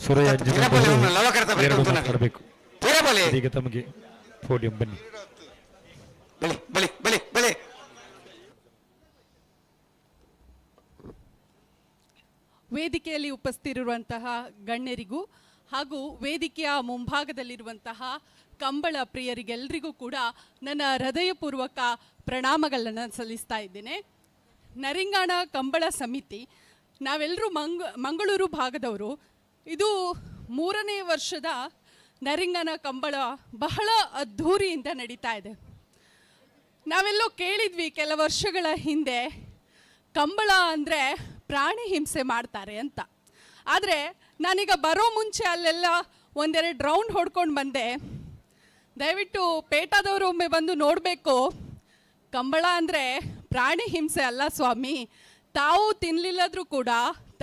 Speaker 9: ಸುರಯ ಅಂಜುಮನ್ ಮಾತಾಡಬೇಕು. ಈಗ ತಮಗೆ ಪೋಡಿಯಂ ಬನ್ನಿ.
Speaker 11: ವೇದಿಕೆಯಲ್ಲಿ ಉಪಸ್ಥಿತರಿರುವಂತಹ ಗಣ್ಯರಿಗೂ ಹಾಗೂ ವೇದಿಕೆಯ ಮುಂಭಾಗದಲ್ಲಿರುವಂತಹ ಕಂಬಳ ಪ್ರಿಯರಿಗೆಲ್ಲರಿಗೂ ಕೂಡ ನನ್ನ ಹೃದಯಪೂರ್ವಕ ಪ್ರಣಾಮಗಳನ್ನು ಸಲ್ಲಿಸ್ತಾ ಇದ್ದೇನೆ. ನರಿಂಗಾಣ ಕಂಬಳ ಸಮಿತಿ, ನಾವೆಲ್ಲರೂ ಮಂಗಳೂರು ಭಾಗದವರು. ಇದು 3ನೇ ವರ್ಷದ ನರಿಂಗನ ಕಂಬಳ ಬಹಳ ಅದ್ಧೂರಿಯಿಂದ ನಡೀತಾ ಇದೆ. ನಾವೆಲ್ಲೋ ಕೇಳಿದ್ವಿ ಕೆಲ ವರ್ಷಗಳ ಹಿಂದೆ, ಕಂಬಳ ಅಂದರೆ ಪ್ರಾಣಿ ಹಿಂಸೆ ಮಾಡ್ತಾರೆ ಅಂತ. ಆದರೆ ನಾನೀಗ ಬರೋ ಮುಂಚೆ ಅಲ್ಲೆಲ್ಲ ಒಂದೆರಡು ರೌಂಡ್ ಹೊಡ್ಕೊಂಡು ಬಂದೆ. ದಯವಿಟ್ಟು ಪೇಟಾದವರು ಒಮ್ಮೆ ಬಂದು ನೋಡಬೇಕು. ಕಂಬಳ ಅಂದರೆ ಪ್ರಾಣಿ ಹಿಂಸೆ ಅಲ್ಲ ಸ್ವಾಮಿ. ತಾವು ತಿನ್ನಲಿಲ್ಲದ್ರೂ ಕೂಡ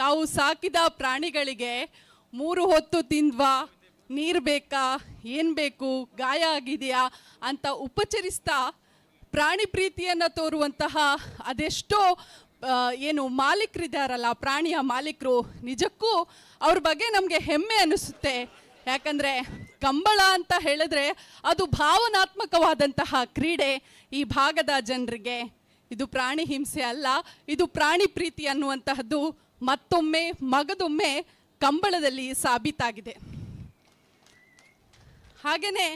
Speaker 11: ತಾವು ಸಾಕಿದ ಪ್ರಾಣಿಗಳಿಗೆ 3 ಹೊತ್ತು ತಿಂದ್ವಾ, ನೀರು ಬೇಕಾ, ಏನು ಬೇಕು, ಗಾಯ ಆಗಿದೆಯಾ ಅಂತ ಉಪಚರಿಸ್ತಾ ಪ್ರಾಣಿ ಪ್ರೀತಿಯನ್ನು ತೋರುವಂತಹ ಅದೆಷ್ಟೋ ಏನು ಮಾಲೀಕರಿದ್ದಾರಲ್ಲ, ಪ್ರಾಣಿಯ ಮಾಲೀಕರು, ನಿಜಕ್ಕೂ ಅವ್ರ ಬಗ್ಗೆ ನಮಗೆ ಹೆಮ್ಮೆ ಅನಿಸುತ್ತೆ. ಯಾಕಂದರೆ ಕಂಬಳ ಅಂತ ಹೇಳಿದ್ರೆ ಅದು ಭಾವನಾತ್ಮಕವಾದಂತಹ ಕ್ರೀಡೆ ಈ ಭಾಗದ ಜನರಿಗೆ. ಇದು ಪ್ರಾಣಿ ಹಿಂಸೆ ಅಲ್ಲ, ಇದು ಪ್ರಾಣಿ ಪ್ರೀತಿ ಅನ್ನುವಂತಹದ್ದು ಮತ್ತೊಮ್ಮೆ ಮಗದೊಮ್ಮೆ ಕಂಬಳದಲ್ಲಿ ಸಾಬೀತಾಗಿದೆ. ಹಾಗೆಯೇ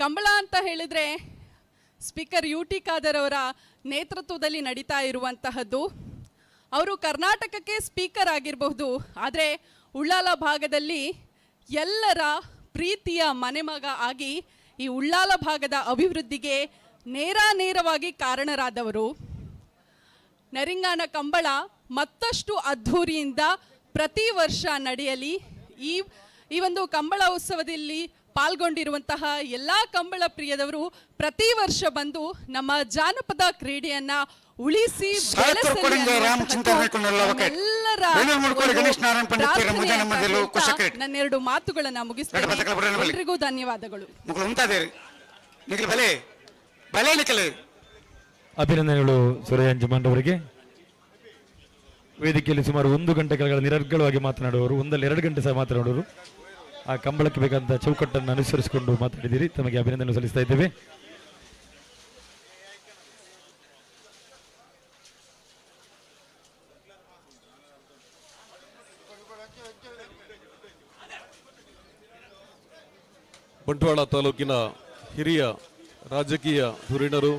Speaker 11: ಕಂಬಳ ಅಂತ ಹೇಳಿದರೆ ಸ್ಪೀಕರ್ ಯು ಟಿ ಖಾದರ್ ಅವರ ನೇತೃತ್ವದಲ್ಲಿ ನಡೀತಾ ಇರುವಂತಹದ್ದು. ಅವರು ಕರ್ನಾಟಕಕ್ಕೆ ಸ್ಪೀಕರ್ ಆಗಿರಬಹುದು, ಆದರೆ ಉಳ್ಳಾಲ ಭಾಗದಲ್ಲಿ ಎಲ್ಲರ ಪ್ರೀತಿಯ ಮನೆಮಗ ಆಗಿ ಈ ಉಳ್ಳಾಲ ಭಾಗದ ಅಭಿವೃದ್ಧಿಗೆ ನೇರವಾಗಿ ಕಾರಣರಾದವರು. ನರಿಂಗಾನ ಕಂಬಳ ಮತ್ತಷ್ಟು ಅದ್ಧೂರಿಯಿಂದ ಪ್ರತಿ ವರ್ಷ ನಡೆಯಲಿ. ಈ ಒಂದು ಕಂಬಳ ಉತ್ಸವದಲ್ಲಿ ಪಾಲ್ಗೊಂಡಿರುವಂತಹ ಎಲ್ಲ ಕಂಬಳ ಪ್ರಿಯದವರು ಪ್ರತಿ ವರ್ಷ ಬಂದು ನಮ್ಮ ಜಾನಪದ ಕ್ರೀಡೆಯನ್ನ ಉಳಿಸಿ ಎಲ್ಲರ ನನ್ನೆರಡು ಮಾತುಗಳನ್ನ ಮುಗಿಸ್ತೇನೆ. ಎಲ್ರಿಗೂ ಧನ್ಯವಾದಗಳು.
Speaker 9: ಅಭಿನಂದನೆಗಳು ಸುರಯ ಅಂಜುಮನ್ ಅವರಿಗೆ. ವೇದಿಕೆಯಲ್ಲಿ ಸುಮಾರು 1 ಗಂಟೆಗಳ ನಿರರ್ಗಳವಾಗಿ ಮಾತನಾಡುವವರು, 1-2 ಗಂಟೆ ಸಹ ಮಾತನಾಡುವರು. ಆ ಕಂಬಳಕ್ಕೆ ಬೇಕಾದಂತಹ ಚೌಕಟ್ಟನ್ನು ಅನುಸರಿಸಿಕೊಂಡು ಮಾತಾಡಿದ್ದೀರಿ. ತಮಗೆ ಅಭಿನಂದನೆ ಸಲ್ಲಿಸ್ತಾ ಇದ್ದೇವೆ.
Speaker 17: ಬಂಟ್ವಾಳ ತಾಲೂಕಿನ ಹಿರಿಯ ರಾಜಕೀಯ ಧುರೀಣರು,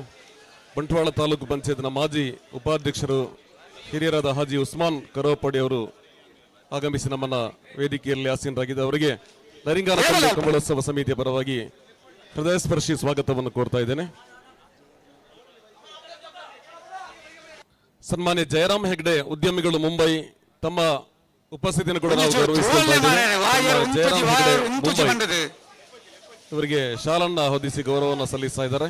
Speaker 17: ಬಂಟ್ವಾಳ ತಾಲೂಕು ಪಂಚಾಯತ್ನ ಮಾಜಿ ಉಪಾಧ್ಯಕ್ಷರು ಹಿರಿಯರಾದ ಹಾಜಿ ಉಸ್ಮಾನ್ ಕರೋಪಾಡಿ ಅವರು ಆಗಮಿಸಿ ನಮ್ಮನ್ನ ವೇದಿಕೆಯಲ್ಲಿ ಆಸೀನರಾಗಿದ್ದ ಅವರಿಗೆ ನರಿಂಗಾನ ಕಂಬಳೋತ್ಸವ ಸಮಿತಿಯ ಪರವಾಗಿ ಹೃದಯಸ್ಪರ್ಶಿ ಸ್ವಾಗತವನ್ನು ಕೋರ್ತಾ ಇದ್ದೇನೆ. ಸನ್ಮಾನ್ಯ ಜಯರಾಮ್ ಹೆಗ್ಡೆ, ಉದ್ಯಮಿಗಳು ಮುಂಬೈ, ತಮ್ಮ ಉಪಸ್ಥಿತಿಯನ್ನು ಕೂಡ ನಾವು ಗೌರವಿಸ್ತಾ ಇದ್ದೇವೆ. ಜಯರಾಮ್ ಹೆಗ್ಡೆ ಮುಂಬೈ ಇವರಿಗೆ ಶಾಲನ್ನ ಹೊದಿಸಿ ಗೌರವವನ್ನು ಸಲ್ಲಿಸ್ತಾ ಇದ್ದಾರೆ.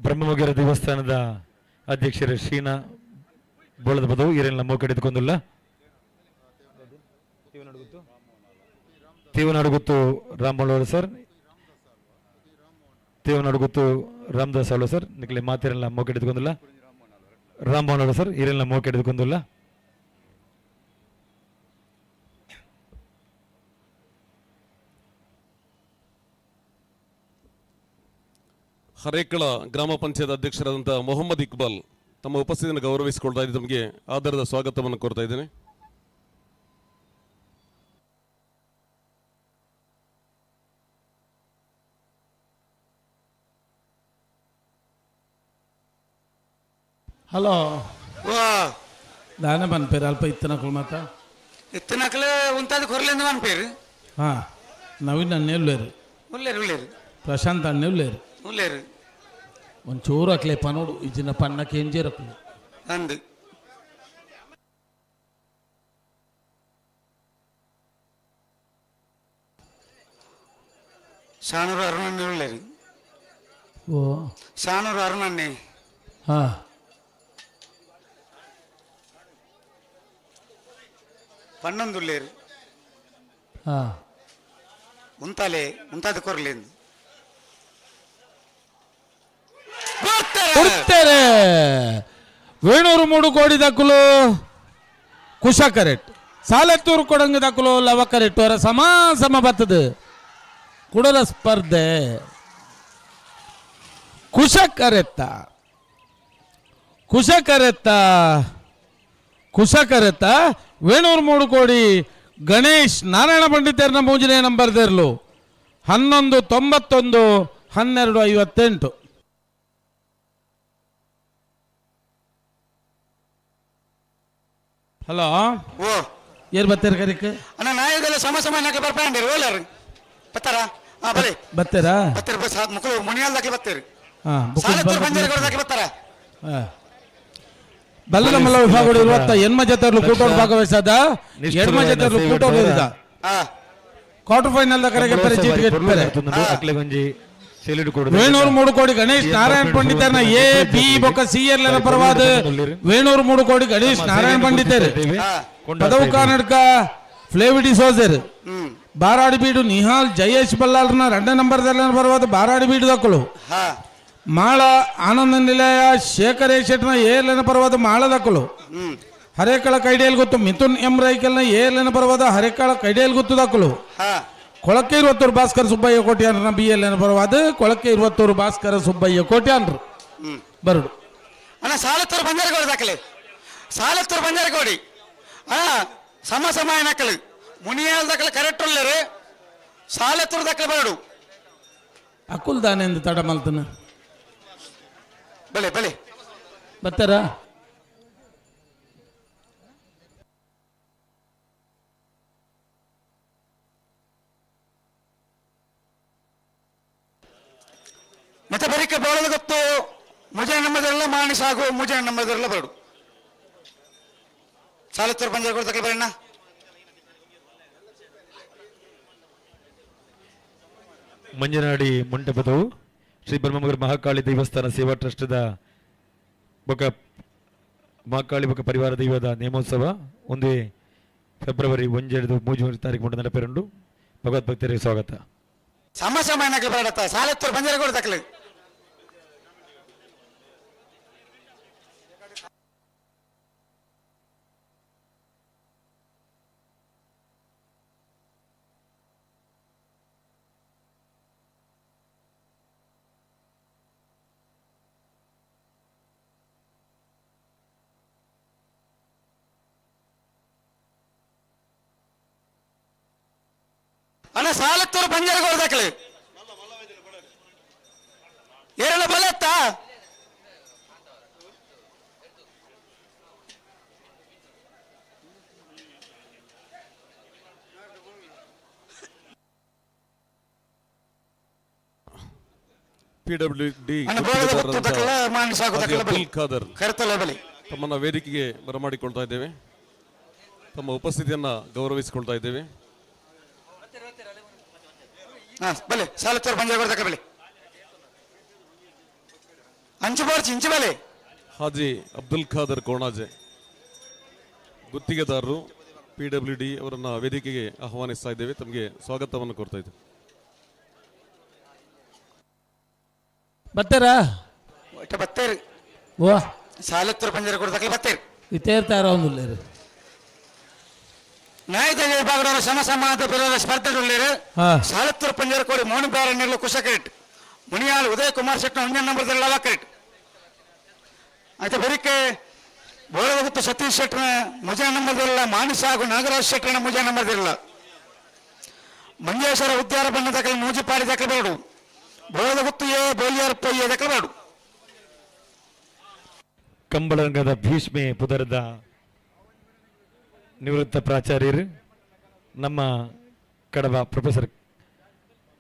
Speaker 9: ಬ್ರಹ್ಮಮೊಗೇರ ದೇವಸ್ಥಾನದ ಅಧ್ಯಕ್ಷರು ಶ್ರೀನಾ ಬೋಳದ ಬದವು ಈರೆಲ್ಲ ಮೋಕಡೆದುಕೊಂದುಲ್ಲ. ತೀವನಾಡುಗುತ್ತು ರಾಮೋಳವರು ಸರ್, ತೀವನಾಡುಗುತ್ತು ರಾಮದಾಸ್ ಅವಳು ಸರ್, ನಿಕ್ಲೆ ಮಾತಿರಲ್ಲ ಮೋಕೆಡೆದುಕೊಂದುಲ್ಲ. ರಾಮಮೋಹನ್ ಅವಳು ಸರ್ ಈರೆಲ್ಲ ಮೋಕೆಡೆದುಕೊಂದುಲ್ಲ.
Speaker 17: ಹರೇಕಳ ಗ್ರಾಮ ಪಂಚಾಯತ್ ಅಧ್ಯಕ್ಷರಾದಂಥ ಮೊಹಮ್ಮದ್ ಇಕ್ಬಾಲ್ ತಮ್ಮ ಉಪಸ್ಥಿತಿಯನ್ನು ಗೌರವಿಸಿಕೊಳ್ತಾ ಇದ್ದು ತಮಗೆ ಆದರದ ಸ್ವಾಗತವನ್ನು ಕೋರ್ತಾ ಇದ್ದೇನೆ.
Speaker 12: ಹಲೋ, ದಾನೆ ಪನ್ಪೇರು ಅಲ್ಪ ಇತ್ತನಕುಲು ಮಾತ
Speaker 3: ಇತ್ತನಕಲು ಉಂತಾದ ಕೊರ್ಲೆಂದು ಪನ್ಪೇರು.
Speaker 12: ಹಾಂ, ನವೀನ್ ಅಣ್ಣೆ ಉಲ್ಲೇರು,
Speaker 3: ಉಲ್ಲೇರು ಉಲ್ಲೇರು,
Speaker 12: ಪ್ರಶಾಂತ್ ಅಣ್ಣೆ ಉಲ್ಲೇರು
Speaker 3: ಉಲ್ಲೇರು.
Speaker 12: ಒಂಚೂರು ಅಕ್ಲೆ ಪನೋಡು ಇಜಿನ ಪನ್ನಕ್ಕೆ ಎಂಜೇರಕ್ಕಲು
Speaker 3: ಅಂದು ಶಾನೂರು ಅರುಣಣ್ಣೆ ಉಲ್ಲೇರು.
Speaker 12: ಓ
Speaker 3: ಶಾನೂರು ಅರುಣಣ್ಣೆ.
Speaker 12: ಹಾಂ,
Speaker 3: ಪನ್ನೊಂದುಲ್ಲೇರು.
Speaker 12: ಹಾಂ,
Speaker 3: ಉಂತಾಲೆ ಉಂತಾದ ಕೊರ್ಲೆಂದು
Speaker 12: ಕೊಡ್ತಾರೆ. ವೇಣೂರು 3 ಕೋಡಿ ದಕ್ಕಲು ಕುಶ ಕರೆಕ್ಟ್, ಸಾಲತ್ತೂರು ಕೊಡಂಗ ದಕ್ಕಲು ಲವ ಕರೆಕ್ಟ್. ಅವರ ಸಮ ಸಮ ಬರ್ತದೆ ಕುಡಲ ಸ್ಪರ್ಧೆ. ಕುಶ ಕರೆತ್ತ ಕುಶ ಕರೆತ್ತ ಕುಶ ಕರೆತ್ತ ವೇಣೂರು 3 ಕೋಡಿ ಗಣೇಶ್ ನಾರಾಯಣ ಪಂಡಿತರ್ನ ಮೂಜನೇ ನಂಬರ್ ದೇರ್ಲು 11:91 12:58. ಹಲೋ,
Speaker 3: ಓ
Speaker 12: ಏರ್ ಬತ್ತೀರ ಕರಿಕ್?
Speaker 3: ಅಣ್ಣ ನಾಯದಲ್ಲ ಸಮ ಸಮ ನಾಕ ಬರ್ಪಾಂಡಿರು ಓಲಾರು ಬತ್ತಾರ? ಹಾ ಬಲೆ
Speaker 12: ಬತ್ತೀರಾ?
Speaker 3: ಬತ್ತೀರಿ ಬಸ್ ಮುಕ್ಕಳು ಮುನಿಯಾಲ್ ದಾಖಲೆ ಬತ್ತೀರಿ.
Speaker 12: ಹಾಂ,
Speaker 3: ಸಾಲತ್ತೂರು ಬಂಜಾರಗೌಡ ದಾಖಲೆ ಬತ್ತಾರ?
Speaker 12: ಹಾಂ, ಬಲ್ಲದ ಮಲ್ಲ ವಿಭಾಗ ಇರುವತ್ತ ಎನ್ಮ ಜೊತೆ ಕೂಟೋಡ್ ಭಾಗವಹಿಸದ ಎಡ್ಮ ಜೊತೆ ಕೂಟೋಡ್ ಕ್ವಾರ್ಟರ್ ಫೈನಲ್ ಕರೆಗೆ ವೇಣೂರು 3 ಕೋಡಿ ಗಣೇಶ್ ನಾರಾಯಣ ಪಂಡಿತರ್ನ ಎ ಬಿ ಬೊಕ್ಕ ಸಿ ಎಲ್ ಪರವಾದ ವೇಣೂರು 3 ಕೋಡಿ ಗಣೇಶ್ ನಾರಾಯಣ ಪಂಡಿತರು. ಪದವು ಕರ್ನಾಟಕ ಫ್ಲೇವಿಡಿ ಸೋಜರ್ ಬಾರಾಡಿ ಬೀಡು ನಿಹಾಲ್ ಜಯೇಶ್ ಬಲ್ಲಾಲ್ನ 2ನೇ ನಂಬರ್ ಪರವಾದ ಬಾರಾಡಿ ಬೀಡು ದಕ್ಕಲು. ಮಾಳ ಆನಂದ ನಿಲಯ ಶೇಖರ್ ಶೆಟ್ನ ಎ ಎಲ್ ಪರವಾದ ಮಾಳ ದಕ್ಕಲು. ಹರೇಕಳ ಕೈಡಿಯಲ್ಲಿ ಗೊತ್ತು ಮಿಥುನ್ ಎಂ ರೈಕಲ್ನ ಎ ಎಲ್ ಪರವಾದ ಹರೇಕಳ ಕೈಡಿಯಲ್ಲಿ ಗೊತ್ತು ದಕ್ಕಲು. ಕೊಳಕೆ ಇರುವತ್ತೂರು ಭಾಸ್ಕರ ಸುಬ್ಬಯ್ಯ ಕೋಟ್ಯಾನ್ರನ್ನ ಬಿ ಎಲ್ ಎನ್ ಪರವಾದ ಕೊಳಕೆ ಇರುವತ್ತೂರು ಭಾಸ್ಕರ ಸುಬ್ಬಯ್ಯ ಕೋಟ್ಯಾನ್ರು ಬರಡು.
Speaker 3: ಅಣ್ಣ ಸಾಲತ್ತೂರು ಬಂಜಾರಗೌಡ ದಾಖಲೆ, ಸಾಲತ್ತೂರು ಬಂಜಾರಗೌಡಿ. ಅಣ್ಣ ಸಮ ಸಮ ಏನಕ್ಕಲು ಮುನಿಯಾಲ್ ದಾಖಲೆ ಕರೆಕ್ಟ್ ಉಳ್ಳೇರು, ಸಾಲತ್ತೂರು ದಾಖಲೆ ಬರಡು.
Speaker 12: ಅಕುಲ್ ದಾನೆಂದು ತಡ ಮಲ್ತನ
Speaker 3: ಬಲೆ ಬಲೆ
Speaker 12: ಬರ್ತಾರಾ?
Speaker 3: ಮತ್ತೆ ಬರಿಕೆ ಬೋಳದ ಗೊತ್ತು ಮುಜನ ನಮ್ಮದೆಲ್ಲ ಮಾಣಿ ಸಾಗು ಮುಜನ ನಮ್ಮದೆಲ್ಲ ಬರಡು. ಸಾಲತ್ತೂರು ಬಂಜಾರಗೌಡ ದಾಖಲೆ ಬರಣ್ಣ.
Speaker 9: ಮಂಜನಾಡಿ ಮಂಟಪದವು ಶ್ರೀ ಬ್ರಹ್ಮಮಗರ ಮಹಾಕಾಳಿ ದೇವಸ್ಥಾನ ಸೇವಾ ಟ್ರಸ್ಟ್ದ ಬೊಕ ಮಹಾಕಾಳಿ ಬೊಕ ಪರಿವಾರ ದೈವದ ನೇಮೋತ್ಸವ 1 ಫೆಬ್ರವರಿ 1 3 ತಾರೀಕು ಮುಟ್ಟ ನಡೆಪೇರುಂಡು. ಭಗವತ್ ಭಕ್ತರಿಗೆ ಸ್ವಾಗತ.
Speaker 3: ಸಮ ಸಮ ಏನಕ್ಕೆ ಬರಡತ್ತ ಸಾಲತ್ತೂರು ಬಂಜಾರಗೌಡ ದಾಖಲೆ. ಅಣ್ಣ ಸಾಲತ್ತೂರು ಬಂಜಾರಗೌಡ ದಾಖಲೆ ಏರಲ್ಲ ಬಲತ್ತ.
Speaker 17: ಪಿಡಬ್ಲ್ಯೂಡಿ ಅಬ್ದುಲ್ ಖಾದರ್ ತಮ್ಮನ್ನ ವೇದಿಕೆಗೆ ಬರಮಾಡಿಕೊಳ್ತಾ ಇದ್ದೇವೆ. ತಮ್ಮ ಉಪಸ್ಥಿತಿಯನ್ನ ಗೌರವಿಸಿಕೊಳ್ತಾ ಇದ್ದೇವೆ.
Speaker 3: ಬಲೆ ಸಾಲತ್ತೂರು ಬಂಜಾರಗೌಡ ದಾಖಲೆ ಬಲೆ. ಅಂಚು ಬಾರ್ಚಿ ಇಂಚು ಬಲೆ.
Speaker 17: ಹಾಜಿ ಅಬ್ದುಲ್ ಖಾದರ್ ಕೋಣಾಜೆ ಗುತ್ತಿಗೆದಾರರು ಪಿಡಬ್ಲ್ಯೂ ಡಿ ಅವರನ್ನ ವೇದಿಕೆಗೆ ಆಹ್ವಾನಿಸ್ತಾ ಇದ್ದೇವೆ. ತಮಗೆ ಸ್ವಾಗತವನ್ನು ಕೋರ್ತಾ ಇದ್ದೇವೆ.
Speaker 12: ಬತ್ತಾರಾ?
Speaker 3: ಒಟ್ಟೆ ಬತ್ತೇರು.
Speaker 12: ವಾ.
Speaker 3: ಸಾಲತ್ತರ ಪಂಜರ ಕೊಡ್ತಕ್ಕೆ ಬತ್ತೇರು.
Speaker 12: ಇತ್ತೇರ್ತಾರ ಒಂದುಲ್ಲೇರು.
Speaker 3: ನ್ಯಾಯದ ವಿಭಾಗದವರು ಸಮ ಸಮಾನ ಬಿರೋಧ ಸ್ಪರ್ಧೆಗಳುಳ್ಳೇರು. ಸಾಲತ್ತೂರು ಪಂಜರ ಕೋಡಿ ಮೋಹನ್ ಬ್ಯಾರಣ್ಣರ್ಲು ಕುಶಕರೆಟ್ ಮುನಿಯಾಲ್ ಉದಯ ಕುಮಾರ್ ಶೆಟ್ನ ಒಂಜನ್ ನಂಬರ್ ಲವಕರೆಟ್ ಆಯ್ತಾ ಬೆರಿಕೆ ಬೋಳಗುತ್ತು ಸತೀಶ್ ಶೆಟ್ಟನ ಮುಜಾ ನಂಬರ್ದಿಲ್ಲ ಮಾನಸ ಹಾಗೂ ನಾಗರಾಜ್ ಶೆಟ್ಟನ ಮುಜಾ ನಂಬರ್ದಿಲ್ಲ ಮಂಜೇಶ್ವರ ಉದ್ಯಾರ ಬಣ್ಣ ದಾಖಲೆ ಮೂಜಿಪಾಡಿ ದಾಖಲೆ ಬೇಡು ಬೋಳಗುತ್ತು ಎ ಬೋಲಿಯಾರ್ ಪೊಯ್ಯ ದಾಖಲೆ ಬೇಡು.
Speaker 9: ಕಂಬಳರಂಗದ ಭೀಷ್ಮೆ ಪುದರದ ನಿವೃತ್ತ ಪ್ರಾಚಾರ್ಯರು ನಮ್ಮ ಕಡಬ ಪ್ರೊಫೆಸರ್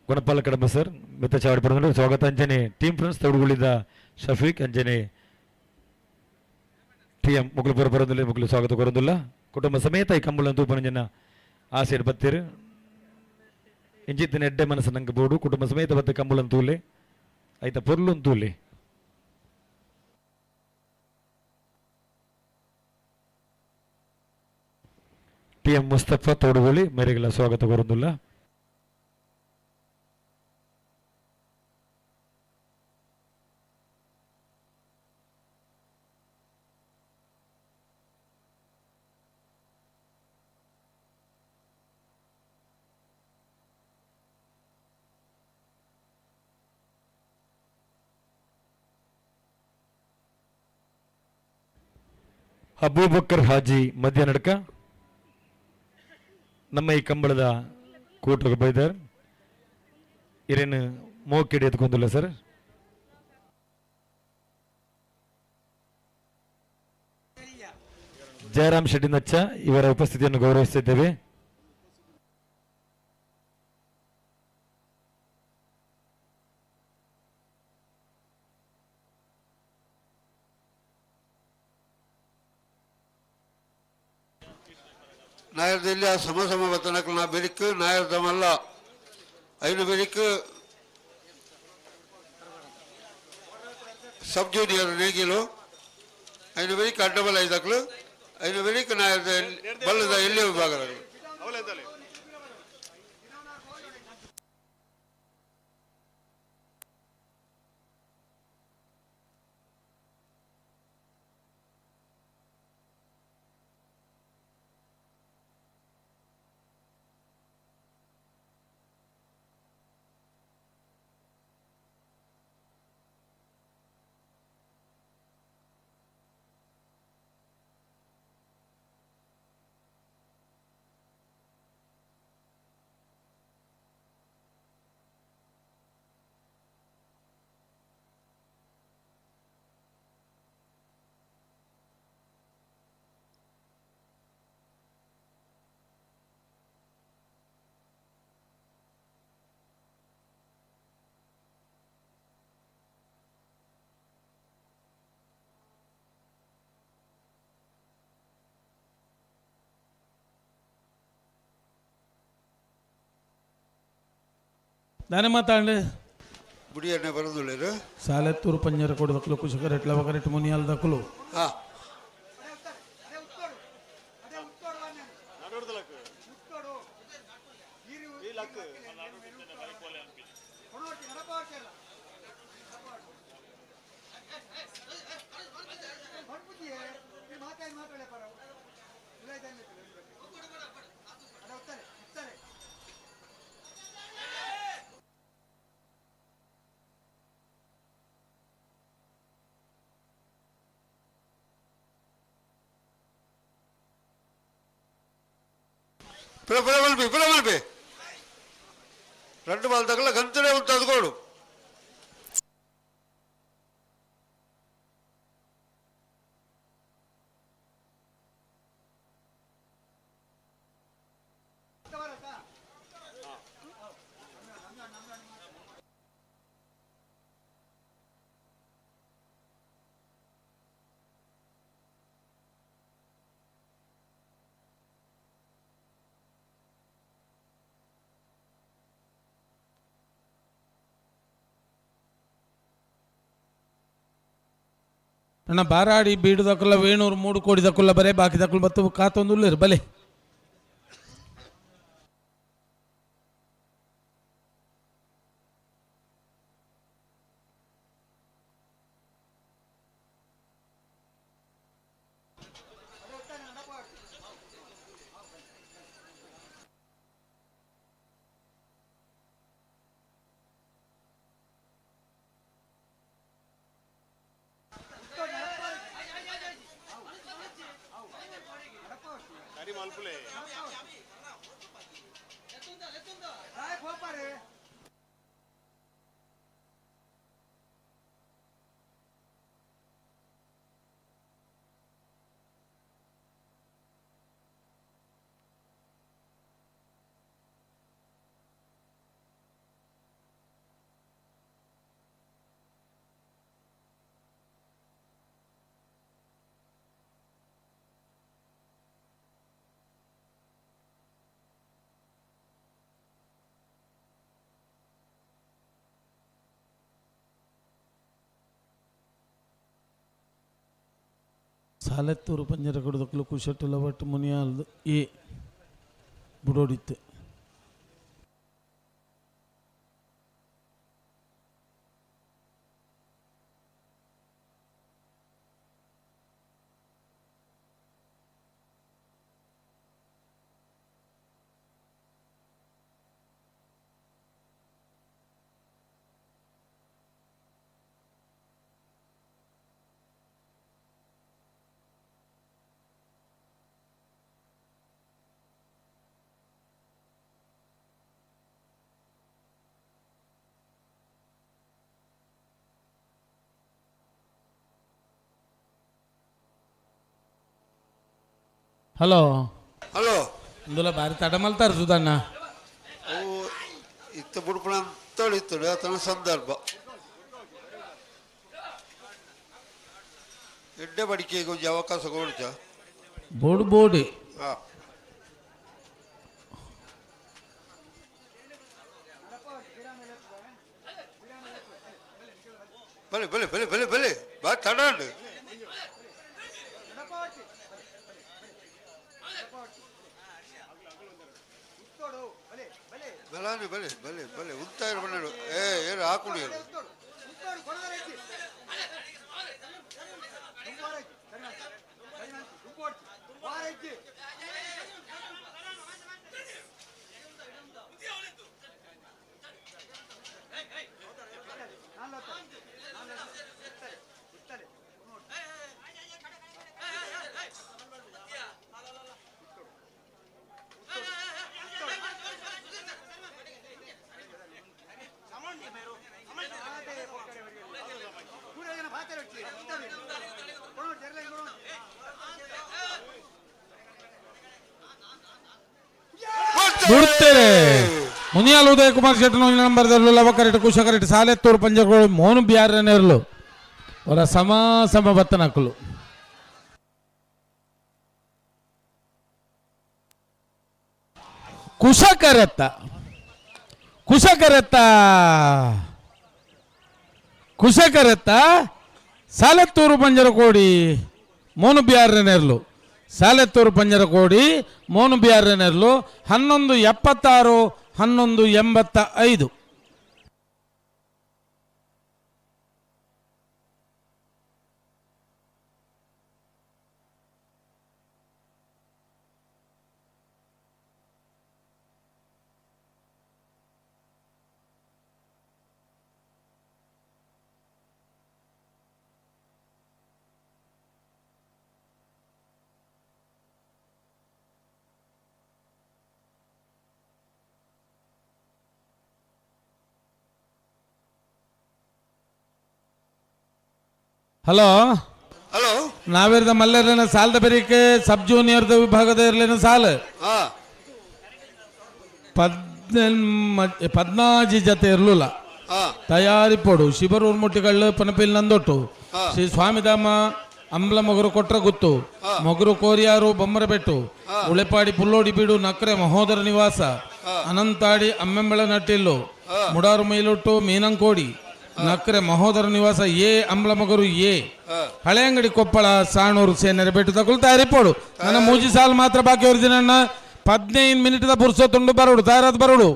Speaker 9: ಗುಣಪಾಲ ಕಡಬ ಸರ್ ಮಿತ್ತ ಚಾವಡಿ ಪಡೆದರು ಸ್ವಾಗತ. ಅಂಜನೆ ಟೀಮ್ ಫ್ರೆಂಡ್ಸ್ ತೌಡುಗುಳಿದ ಶಫೀಕ್ ಅಂಜನೆ ಟಿ ಎಂ ಮುಗುಲು ಪುರ ಬರೋದಿಲ್ಲ ಮುಗುಲು ಸ್ವಾಗತ ಕೊರೋದಿಲ್ಲ. ಕುಟುಂಬ ಸಮೇತ ಈ ಕಂಬಳ ತೂಪನಂಜನ ಆಸೆ ಬತ್ತೀರು ಇಂಜಿತ್ತಿನ ಎಡ್ಡೆ ಮನಸ್ಸು ನಂಗೆ ಬೋಡು ಕುಟುಂಬ ಸಮೇತ ಬತ್ತ ಕಂಬಳನ್ ತೂಲೆ ಐತ ಪೊರ್ಲುನ್ ತೂಲೆ. ಟಿ ಎಂ ಮುಸ್ತಫಾ ತೋಡುಗೊಳಿ ಮೇರೆಗೆಲ್ಲ ಸ್ವಾಗತ ಕೋರುದಿಲ್ಲ. ಅಬೂಬಕ್ಕರ್ ಹಾಜಿ ಮಧ್ಯ ನಡ್ಕ ನಮ್ಮ ಈ ಕಂಬಳದ ಕೂಟಕ್ಕೆ ಬೈದಾರ್ ಇರೇನು ಮೋಕಿಡಿ ಎತ್ಕೊಂದಿಲ್ಲ ಸರ್. ಜಯರಾಮ್ ಶೆಟ್ಟಿ ನಚ್ಚ ಇವರ ಉಪಸ್ಥಿತಿಯನ್ನು ಗೌರವಿಸುತ್ತಿದ್ದೇವೆ.
Speaker 21: ನಾಯರ್ದಲ್ಲಿ ಆ ಸಮ ಸಮ ಬತ್ತನಕಲ್ ನಾ ಬೆರಿಕ್ ನಾಯರ್ ದಮಲ್ಲ ಐನು ಬೆರಿಕ್ ಸಬ್ ಜೂನಿಯರ್ ನೇಗಿಲು ಐನು ಬೆರಿಕ್ ಅಡ್ಡಬಲ್ ಐದಕ್ಲು ಐನು ಬೆರಿಕ್ ನಾಯರ್ದ ಬಲ್ಲದ ಎಲ್ಲಿ ವಿಭಾಗಗಳು.
Speaker 12: ದಾನೆ ಮಾತಾಡ್ಲಿ
Speaker 21: ಬುಡಿಯನ್ನೇ ಬರೋದುಳ್ಳೇರು
Speaker 12: ಸಾಲೆತ್ತೂರು ಪಂಜರ ಕೊಡದಕ್ಕಲು ಕುಶಕರೆಟ್ ಲವಕರೆಟ್ ಮುನಿಯಾಲ್ ದಕ್ಕಲು.
Speaker 21: ಪುರ ಮಲ್ಪಿ ಪುರ ಮಲ್ಪಿ రెండు బాల్ తగల గంతునే ఉంటుంది కోడు.
Speaker 12: ನನ್ನ ಬಾರಾಡಿ ಬೀಡು ದಕ್ಕುಲ್ಲ ವೇಣೂರು 3 ಕೋಡಿ ದಕ್ಕುಲ್ಲ ಬರೇ ಬಾಕಿ ದಕ್ಕುಲು ಬತ್ತು ಕಾತೊಂದುಲ್ಲೇರು ಬಲೆ. ಸಾಲೆತ್ತೂರು ಪಂಜರ ಕೊಡದಕ್ಕಲು ಕುಶಟ್ಟು ಲವಟ್ಟು ಮುನಿಯಾಲ್ದು ಎ ಬುಡೋಡಿತ್ತೆ. ಹಲೋ
Speaker 21: ಹಲೋ
Speaker 12: ಇಂದುಲ ಬಾರಿ ತಡ ಮಲ್ತಾರ ಸುಧಣ್ಣ.
Speaker 21: ಅವು ಇತ್ತ ಬುಡ್ಪಣ ಅಂತೇಳಿ ಆತನ ಸಂದರ್ಭ ಎಡ್ಡೆ ಬಡಿಕೆಗೆ ಒಂಜಿ ಅವಕಾಶ ಕೊಡ್ಚ
Speaker 12: ಬೋಡು ಬೋಡಿ
Speaker 21: ಹಾಂ ಬಲೆ ಬಲೆ ಬಲೆ ಬಲೆ ಬಲೆ ಬಾ ತಡ ಉಂಟು. ಬಲಾನೆ ಬಲೆ ಬಲೆ ಬಲೆ ಉಂತಾಯಿರು ಬಣ್ಣಡು ಏ ಏನು ಹಾಕುಡಿ ಏನು
Speaker 12: ಬಿಡ್ತೇನೆ ಮುನಿಯಾಲ್ ಉದಯ ಕುಮಾರ್ ಶೆಟ್ಟರ್ ನಂಬರ್ದಲ್ಲೂ ಲವಕರೆಟ್ ಕುಶಕರೆಟ್ ಸಾಲೆತ್ತೂರು ಪಂಜಗಳು ಮೋನು ಬಿಯಾರನೇರ್ಲು ಅವರ ಸಮ ಸಮ ಬತ್ತನಕಲು. ಕುಶಕರೆತ್ತ ಕುಶಕರೆತ್ತ ಕುಶಕರೆತ್ತ ಸಾಲೆತ್ತೂರು ಪಂಜರಕೋಡಿ ಮೋನು ಬಿಯಾರನೇರ್ಲು ಸಾಲೆತ್ತೂರು ಪಂಜರಕೋಡಿ ಮೋನು ಬಿಯಾರನೇರ್ಲು 11:76 11:85. ಹಲೋ
Speaker 21: ಹಲೋ
Speaker 12: ನಾವಿರ್ದ ಮಲ್ಲೇರ್ನ ಸಾಲದ ಬೆರಿಕೆ ಸಬ್ ಜೂನಿಯರ್ದ ವಿಭಾಗದ ಇರ್ಲೇನ ಸಾಲ 14 ಜತೆ ಇರ್ಲಿಲ್ಲ ತಯಾರಿ ಪೋಡು ಶಿಬರೂರು ಮುಟ್ಟಿಗಳು ಪನಪಿಲ್ ನಂದೊಟ್ಟು ಶ್ರೀ ಸ್ವಾಮಿಧಾಮ ಅಂಬ್ಲ ಮೊಗರು ಕೊಟ್ರ ಗುತ್ತು ಮೊಗರು ಕೋರಿಯಾರು ಬೊಮ್ಮರಬೆಟ್ಟು ಉಳೆಪಾಡಿ ಪುಲ್ಲೋಡಿ ಬೀಡು ನಕ್ರೆ ಮಹೋದರ ನಿವಾಸ ಅನಂತಾಡಿ ಅಮ್ಮೆಂಬಳ ನಟ್ಟಿಲ್ಲು ಮುಡಾರು ಮೈಲೊಟ್ಟು ಮೀನಂಕೋಡಿ ನಕ್ರೆ ಮಹೋದರ ನಿವಾಸ ಎ ಅಂಬ್ಲಮಗರು ಎ ಹಳೆಯಂಗಡಿ ಕೊಪ್ಪಳ ಸಾಣೂರು ಸೇನೆರೆ ಬೆಟ್ಟು ತಗೊಳ್ ತಯಾರಿಪೋಡು. ನನ್ನ ಮೂಜಿ ಸಾಲು ಮಾತ್ರ ಬಾಕಿ ಒರಿಜಿನಣ್ಣ 15 ಮಿನಿಟ್ದ ಪುರ್ಸೊತ್ತುಂಡು ಬರೋಡು ತಯಾರಾದ ಬರೋಡು.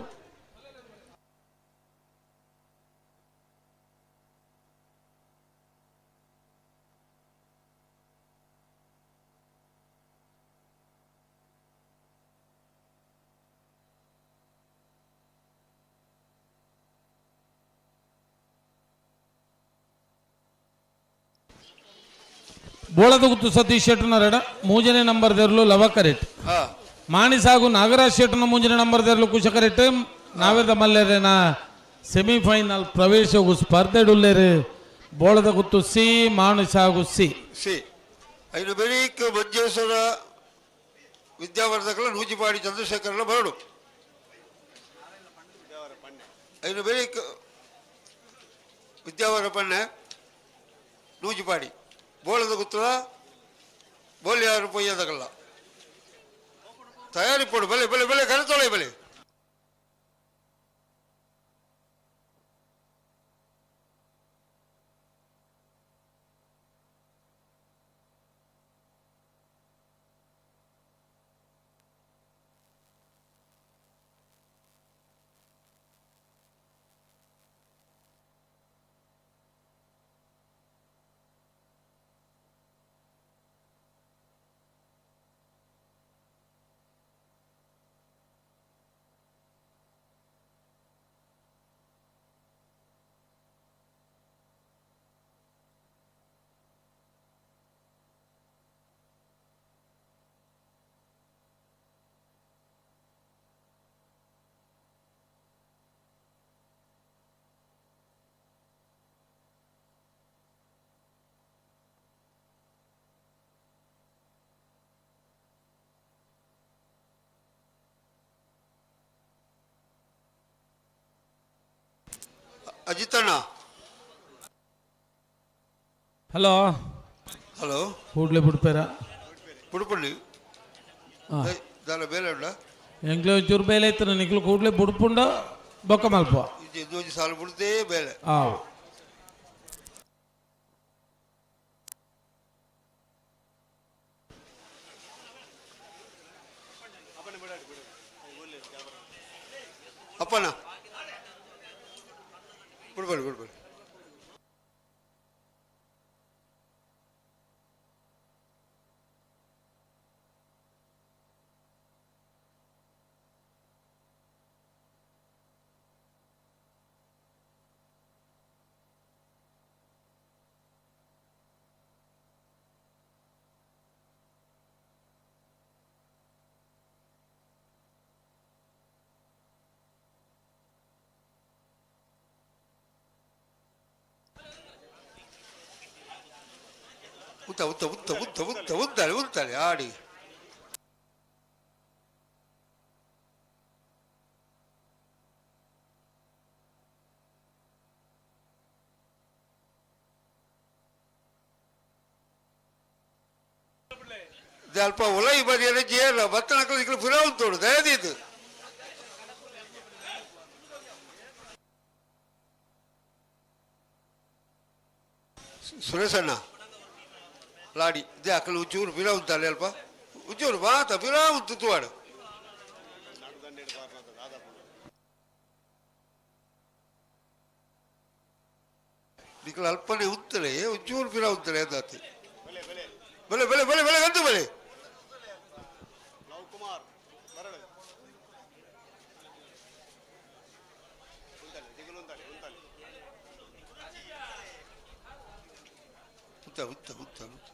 Speaker 12: ಬೋಳದಗುತ್ತು ಸತೀಶ್ ಶೆಟ್ಟನ ರಡ ಮೂಜನೇ ನಂಬರ್ ದೇರ್ಲು ಲವಕರೆಟ್ ಮಾಣಿಸಾಗು ನಾಗರಾಜ್ ಶೆಟ್ಟನ ಮೂಜನೇ ನಂಬರ್ ದೇರ್ಲು ಕುಶಕರೆಟ್ ನಾವೆದ ಮಲ್ಲೇರೇನ ಸೆಮಿಫೈನಲ್ ಪ್ರವೇಶಗು ಸ್ಪರ್ಧೆ ಡುಲ್ಲೇರು ಬೋಳದಗುತ್ತು ಸಿ ಮಾಣಿಸಾಗು ಸಿ
Speaker 21: ಸಿ ಐನು ಬೆರೀಕ್ ಮಂಜೇಶ್ವರ ವಿದ್ಯಾವರ್ಧಕಲ ನೂಜಿಪಾಡಿ ಚಂದ್ರಶೇಖರನ ಬರಡು ಐನು ಬೆರೀಕ್ ವಿದ್ಯಾವರ ಪಣ್ಣೆ ನೂಜಿಪಾಡಿ ಬೋಳದ ಗುತ್ತದ ಬೋಲಿಯಾರು ಪೊಯ್ಯದಗಲ್ಲ ತಯಾರಿಪೋಡು ಬಲೆ ಬಲೆ ಬಲೆ ಕರೆತೊಳೆ ಬಲೆ ಅಜಿತಣ್ಣ.
Speaker 12: ಹಲೋ
Speaker 21: ಹಲೋ
Speaker 12: ಕೂಡ್ಲೆ ಬಿಡ್ಪೇರ
Speaker 21: ಬುಡ್ಪುಂಡಿ ದಾಲ ಬೇಲೆ ಉಂಡ
Speaker 12: ಎಂಕ್ಲೆ ಒಂಚೂರು ಬೇಲೆ ಇತ್ತು ನಿಕ್ಲು ಕೂಡ್ಲೆ ಬುಡ್ಪುಂಡ ಬೊಕ್ಕ ಮಲ್ಪ
Speaker 21: ದೋಜಿ ಸಾಲು ಬುಡ್ದೇ ಬೇಲೆ.
Speaker 12: ಆವು
Speaker 21: ಅಪ್ಪಣ್ಣ ಬಿಡ್ಬೇಡಿ ಬಿಡ್ಬೇಡಿ. ಉತ್ತ ಉತ್ತ ಉತ್ತ ಉತ್ತ ಉತ್ತ ಉದ್ದಾಳೆ ಉದ್ದಾಳೆ ಆಡಿ ಅಲ್ಪ ಉಲೈ ಬರಿಯರೆ ಜೇಲ ಬತ್ತನಕಲು ಇಕ್ಕಲು ಪುರ ಉಂಟು ದಯದೀತು. ಸುರೇಶಣ್ಣ ಲಾಡಿ ಇದೇ ಅಕ್ಕಲು ಉಜ್ಜೂರು ಬಿರ ಉಂಟಲ್ಲ ಅಲ್ಪ ಉಜ್ಜೂರು ಮಾತ ಬಿರ ಉಂಟು ತುವಾಡು ನಿಕ್ಕಲು ಅಲ್ಪನೆ ಉತ್ತಲೆ ಉಜ್ಜೂರು ಬಿರ ಉಂತಲೆ ಅಂದಾತಿ ಬಲೆ ಬಲೆ ಬಲೆ ಬಲೆ ಗಂತು ಬಲೆ ಉತ್ತ ಉತ್ತ ಉತ್ತ ಉತ್ತ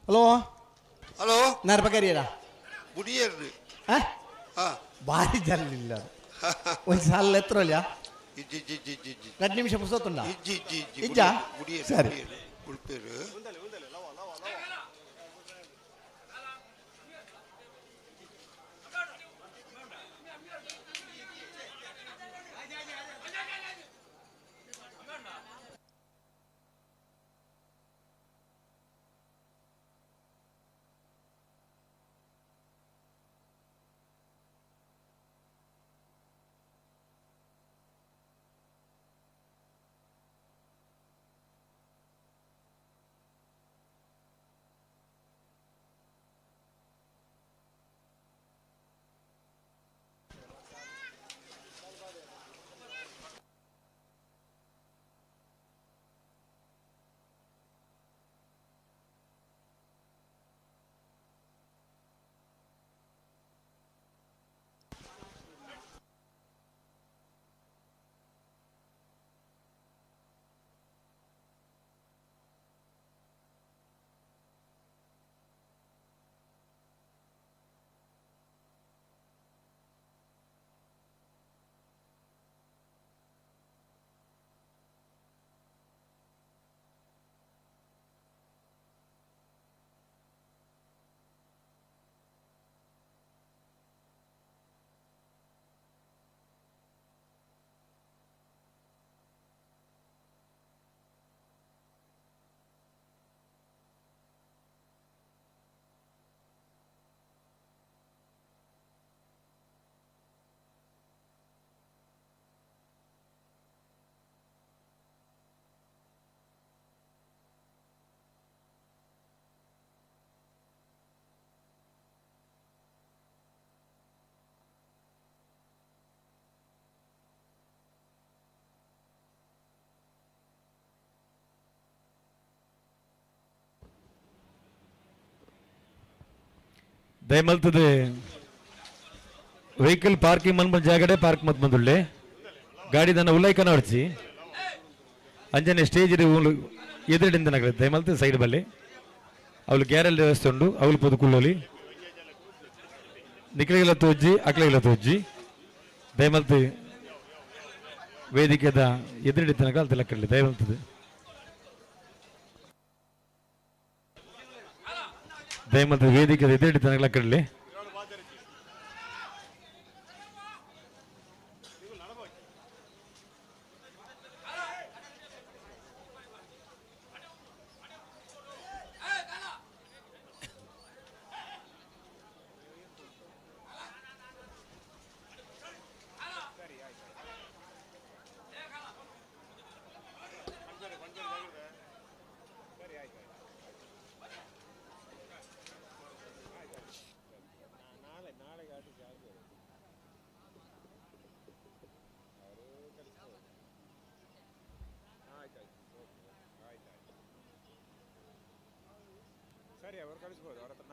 Speaker 16: ಹಲೋ
Speaker 21: ಹಲೋ
Speaker 16: ನಾರ್ ಬಗರಿಯರ
Speaker 21: ಬುಡಿಯರ್ದು
Speaker 16: ಹಾ ಭಾರಿ ಜಲ್ಲಿಲ್ಲ ಒಂದು ಸಾಲ ಎತ್ತರಲ್ಲ
Speaker 21: ಇಜ್ಜಿ ಇಜ್ಜಿ ಇಜ್ಜಿ ಇಜ್ಜಿ ಇಜ್ಜಿ
Speaker 16: ಎರಡು ನಿಮಿಷ ಪುಸ್ತಕ
Speaker 21: ಇಜ್ಜಿ ಇಜ್ಜಿ ಇಜ್ಜಿ
Speaker 16: ಇಜ್ಜಾ?
Speaker 21: ಬುಡಿಯರ್
Speaker 16: ಸರಿ.
Speaker 21: ಉಳ್ಪೇರು
Speaker 9: ದಯಮಲ್ತದೆ ವೆಹಿಕಲ್ ಪಾರ್ಕಿಂಗ್ ಮನ್ಮ ಜಾಗಡೆ ಪಾರ್ಕ್ ಮತ್ ಬಂದುಳ್ಳೆ ಗಾಡಿ ದನ್ನ ಉಲ್ಲೈಕನ ಹೊಡ್ಚಿ ಅಂಜನೆ ಸ್ಟೇಜ್ ಎದುರುಡಿಂದ ನಗರ ದಯಮಲ್ತ ಸೈಡ್ ಬಲ್ಲಿ ಅವಳು ಗ್ಯಾರಲ್ ವ್ಯವಸ್ಥೆ ಉಂಡು ಅವಳು ಪೊದುಕುಳ್ಳೋಲಿ ನಿಕ್ಲೆಗೆಲ್ಲ ತೋಜ್ಜಿ ಅಕ್ಲೆಗೆಲ್ಲ ತೋಜ್ಜಿ ದಯಮಲ್ತು ವೇದಿಕೆದ ಎದುರುಡಿ ತನಕ ಅಲ್ಲಿ ತಿಲಕಲ್ಲಿ ದಯಮಲ್ತದೆ ದಯಮಲ್ತ ವೇದಿಕೆದ ಎದುರುಡಿ ತನಕ ಕಡಲಿ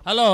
Speaker 12: ಹಲೋ.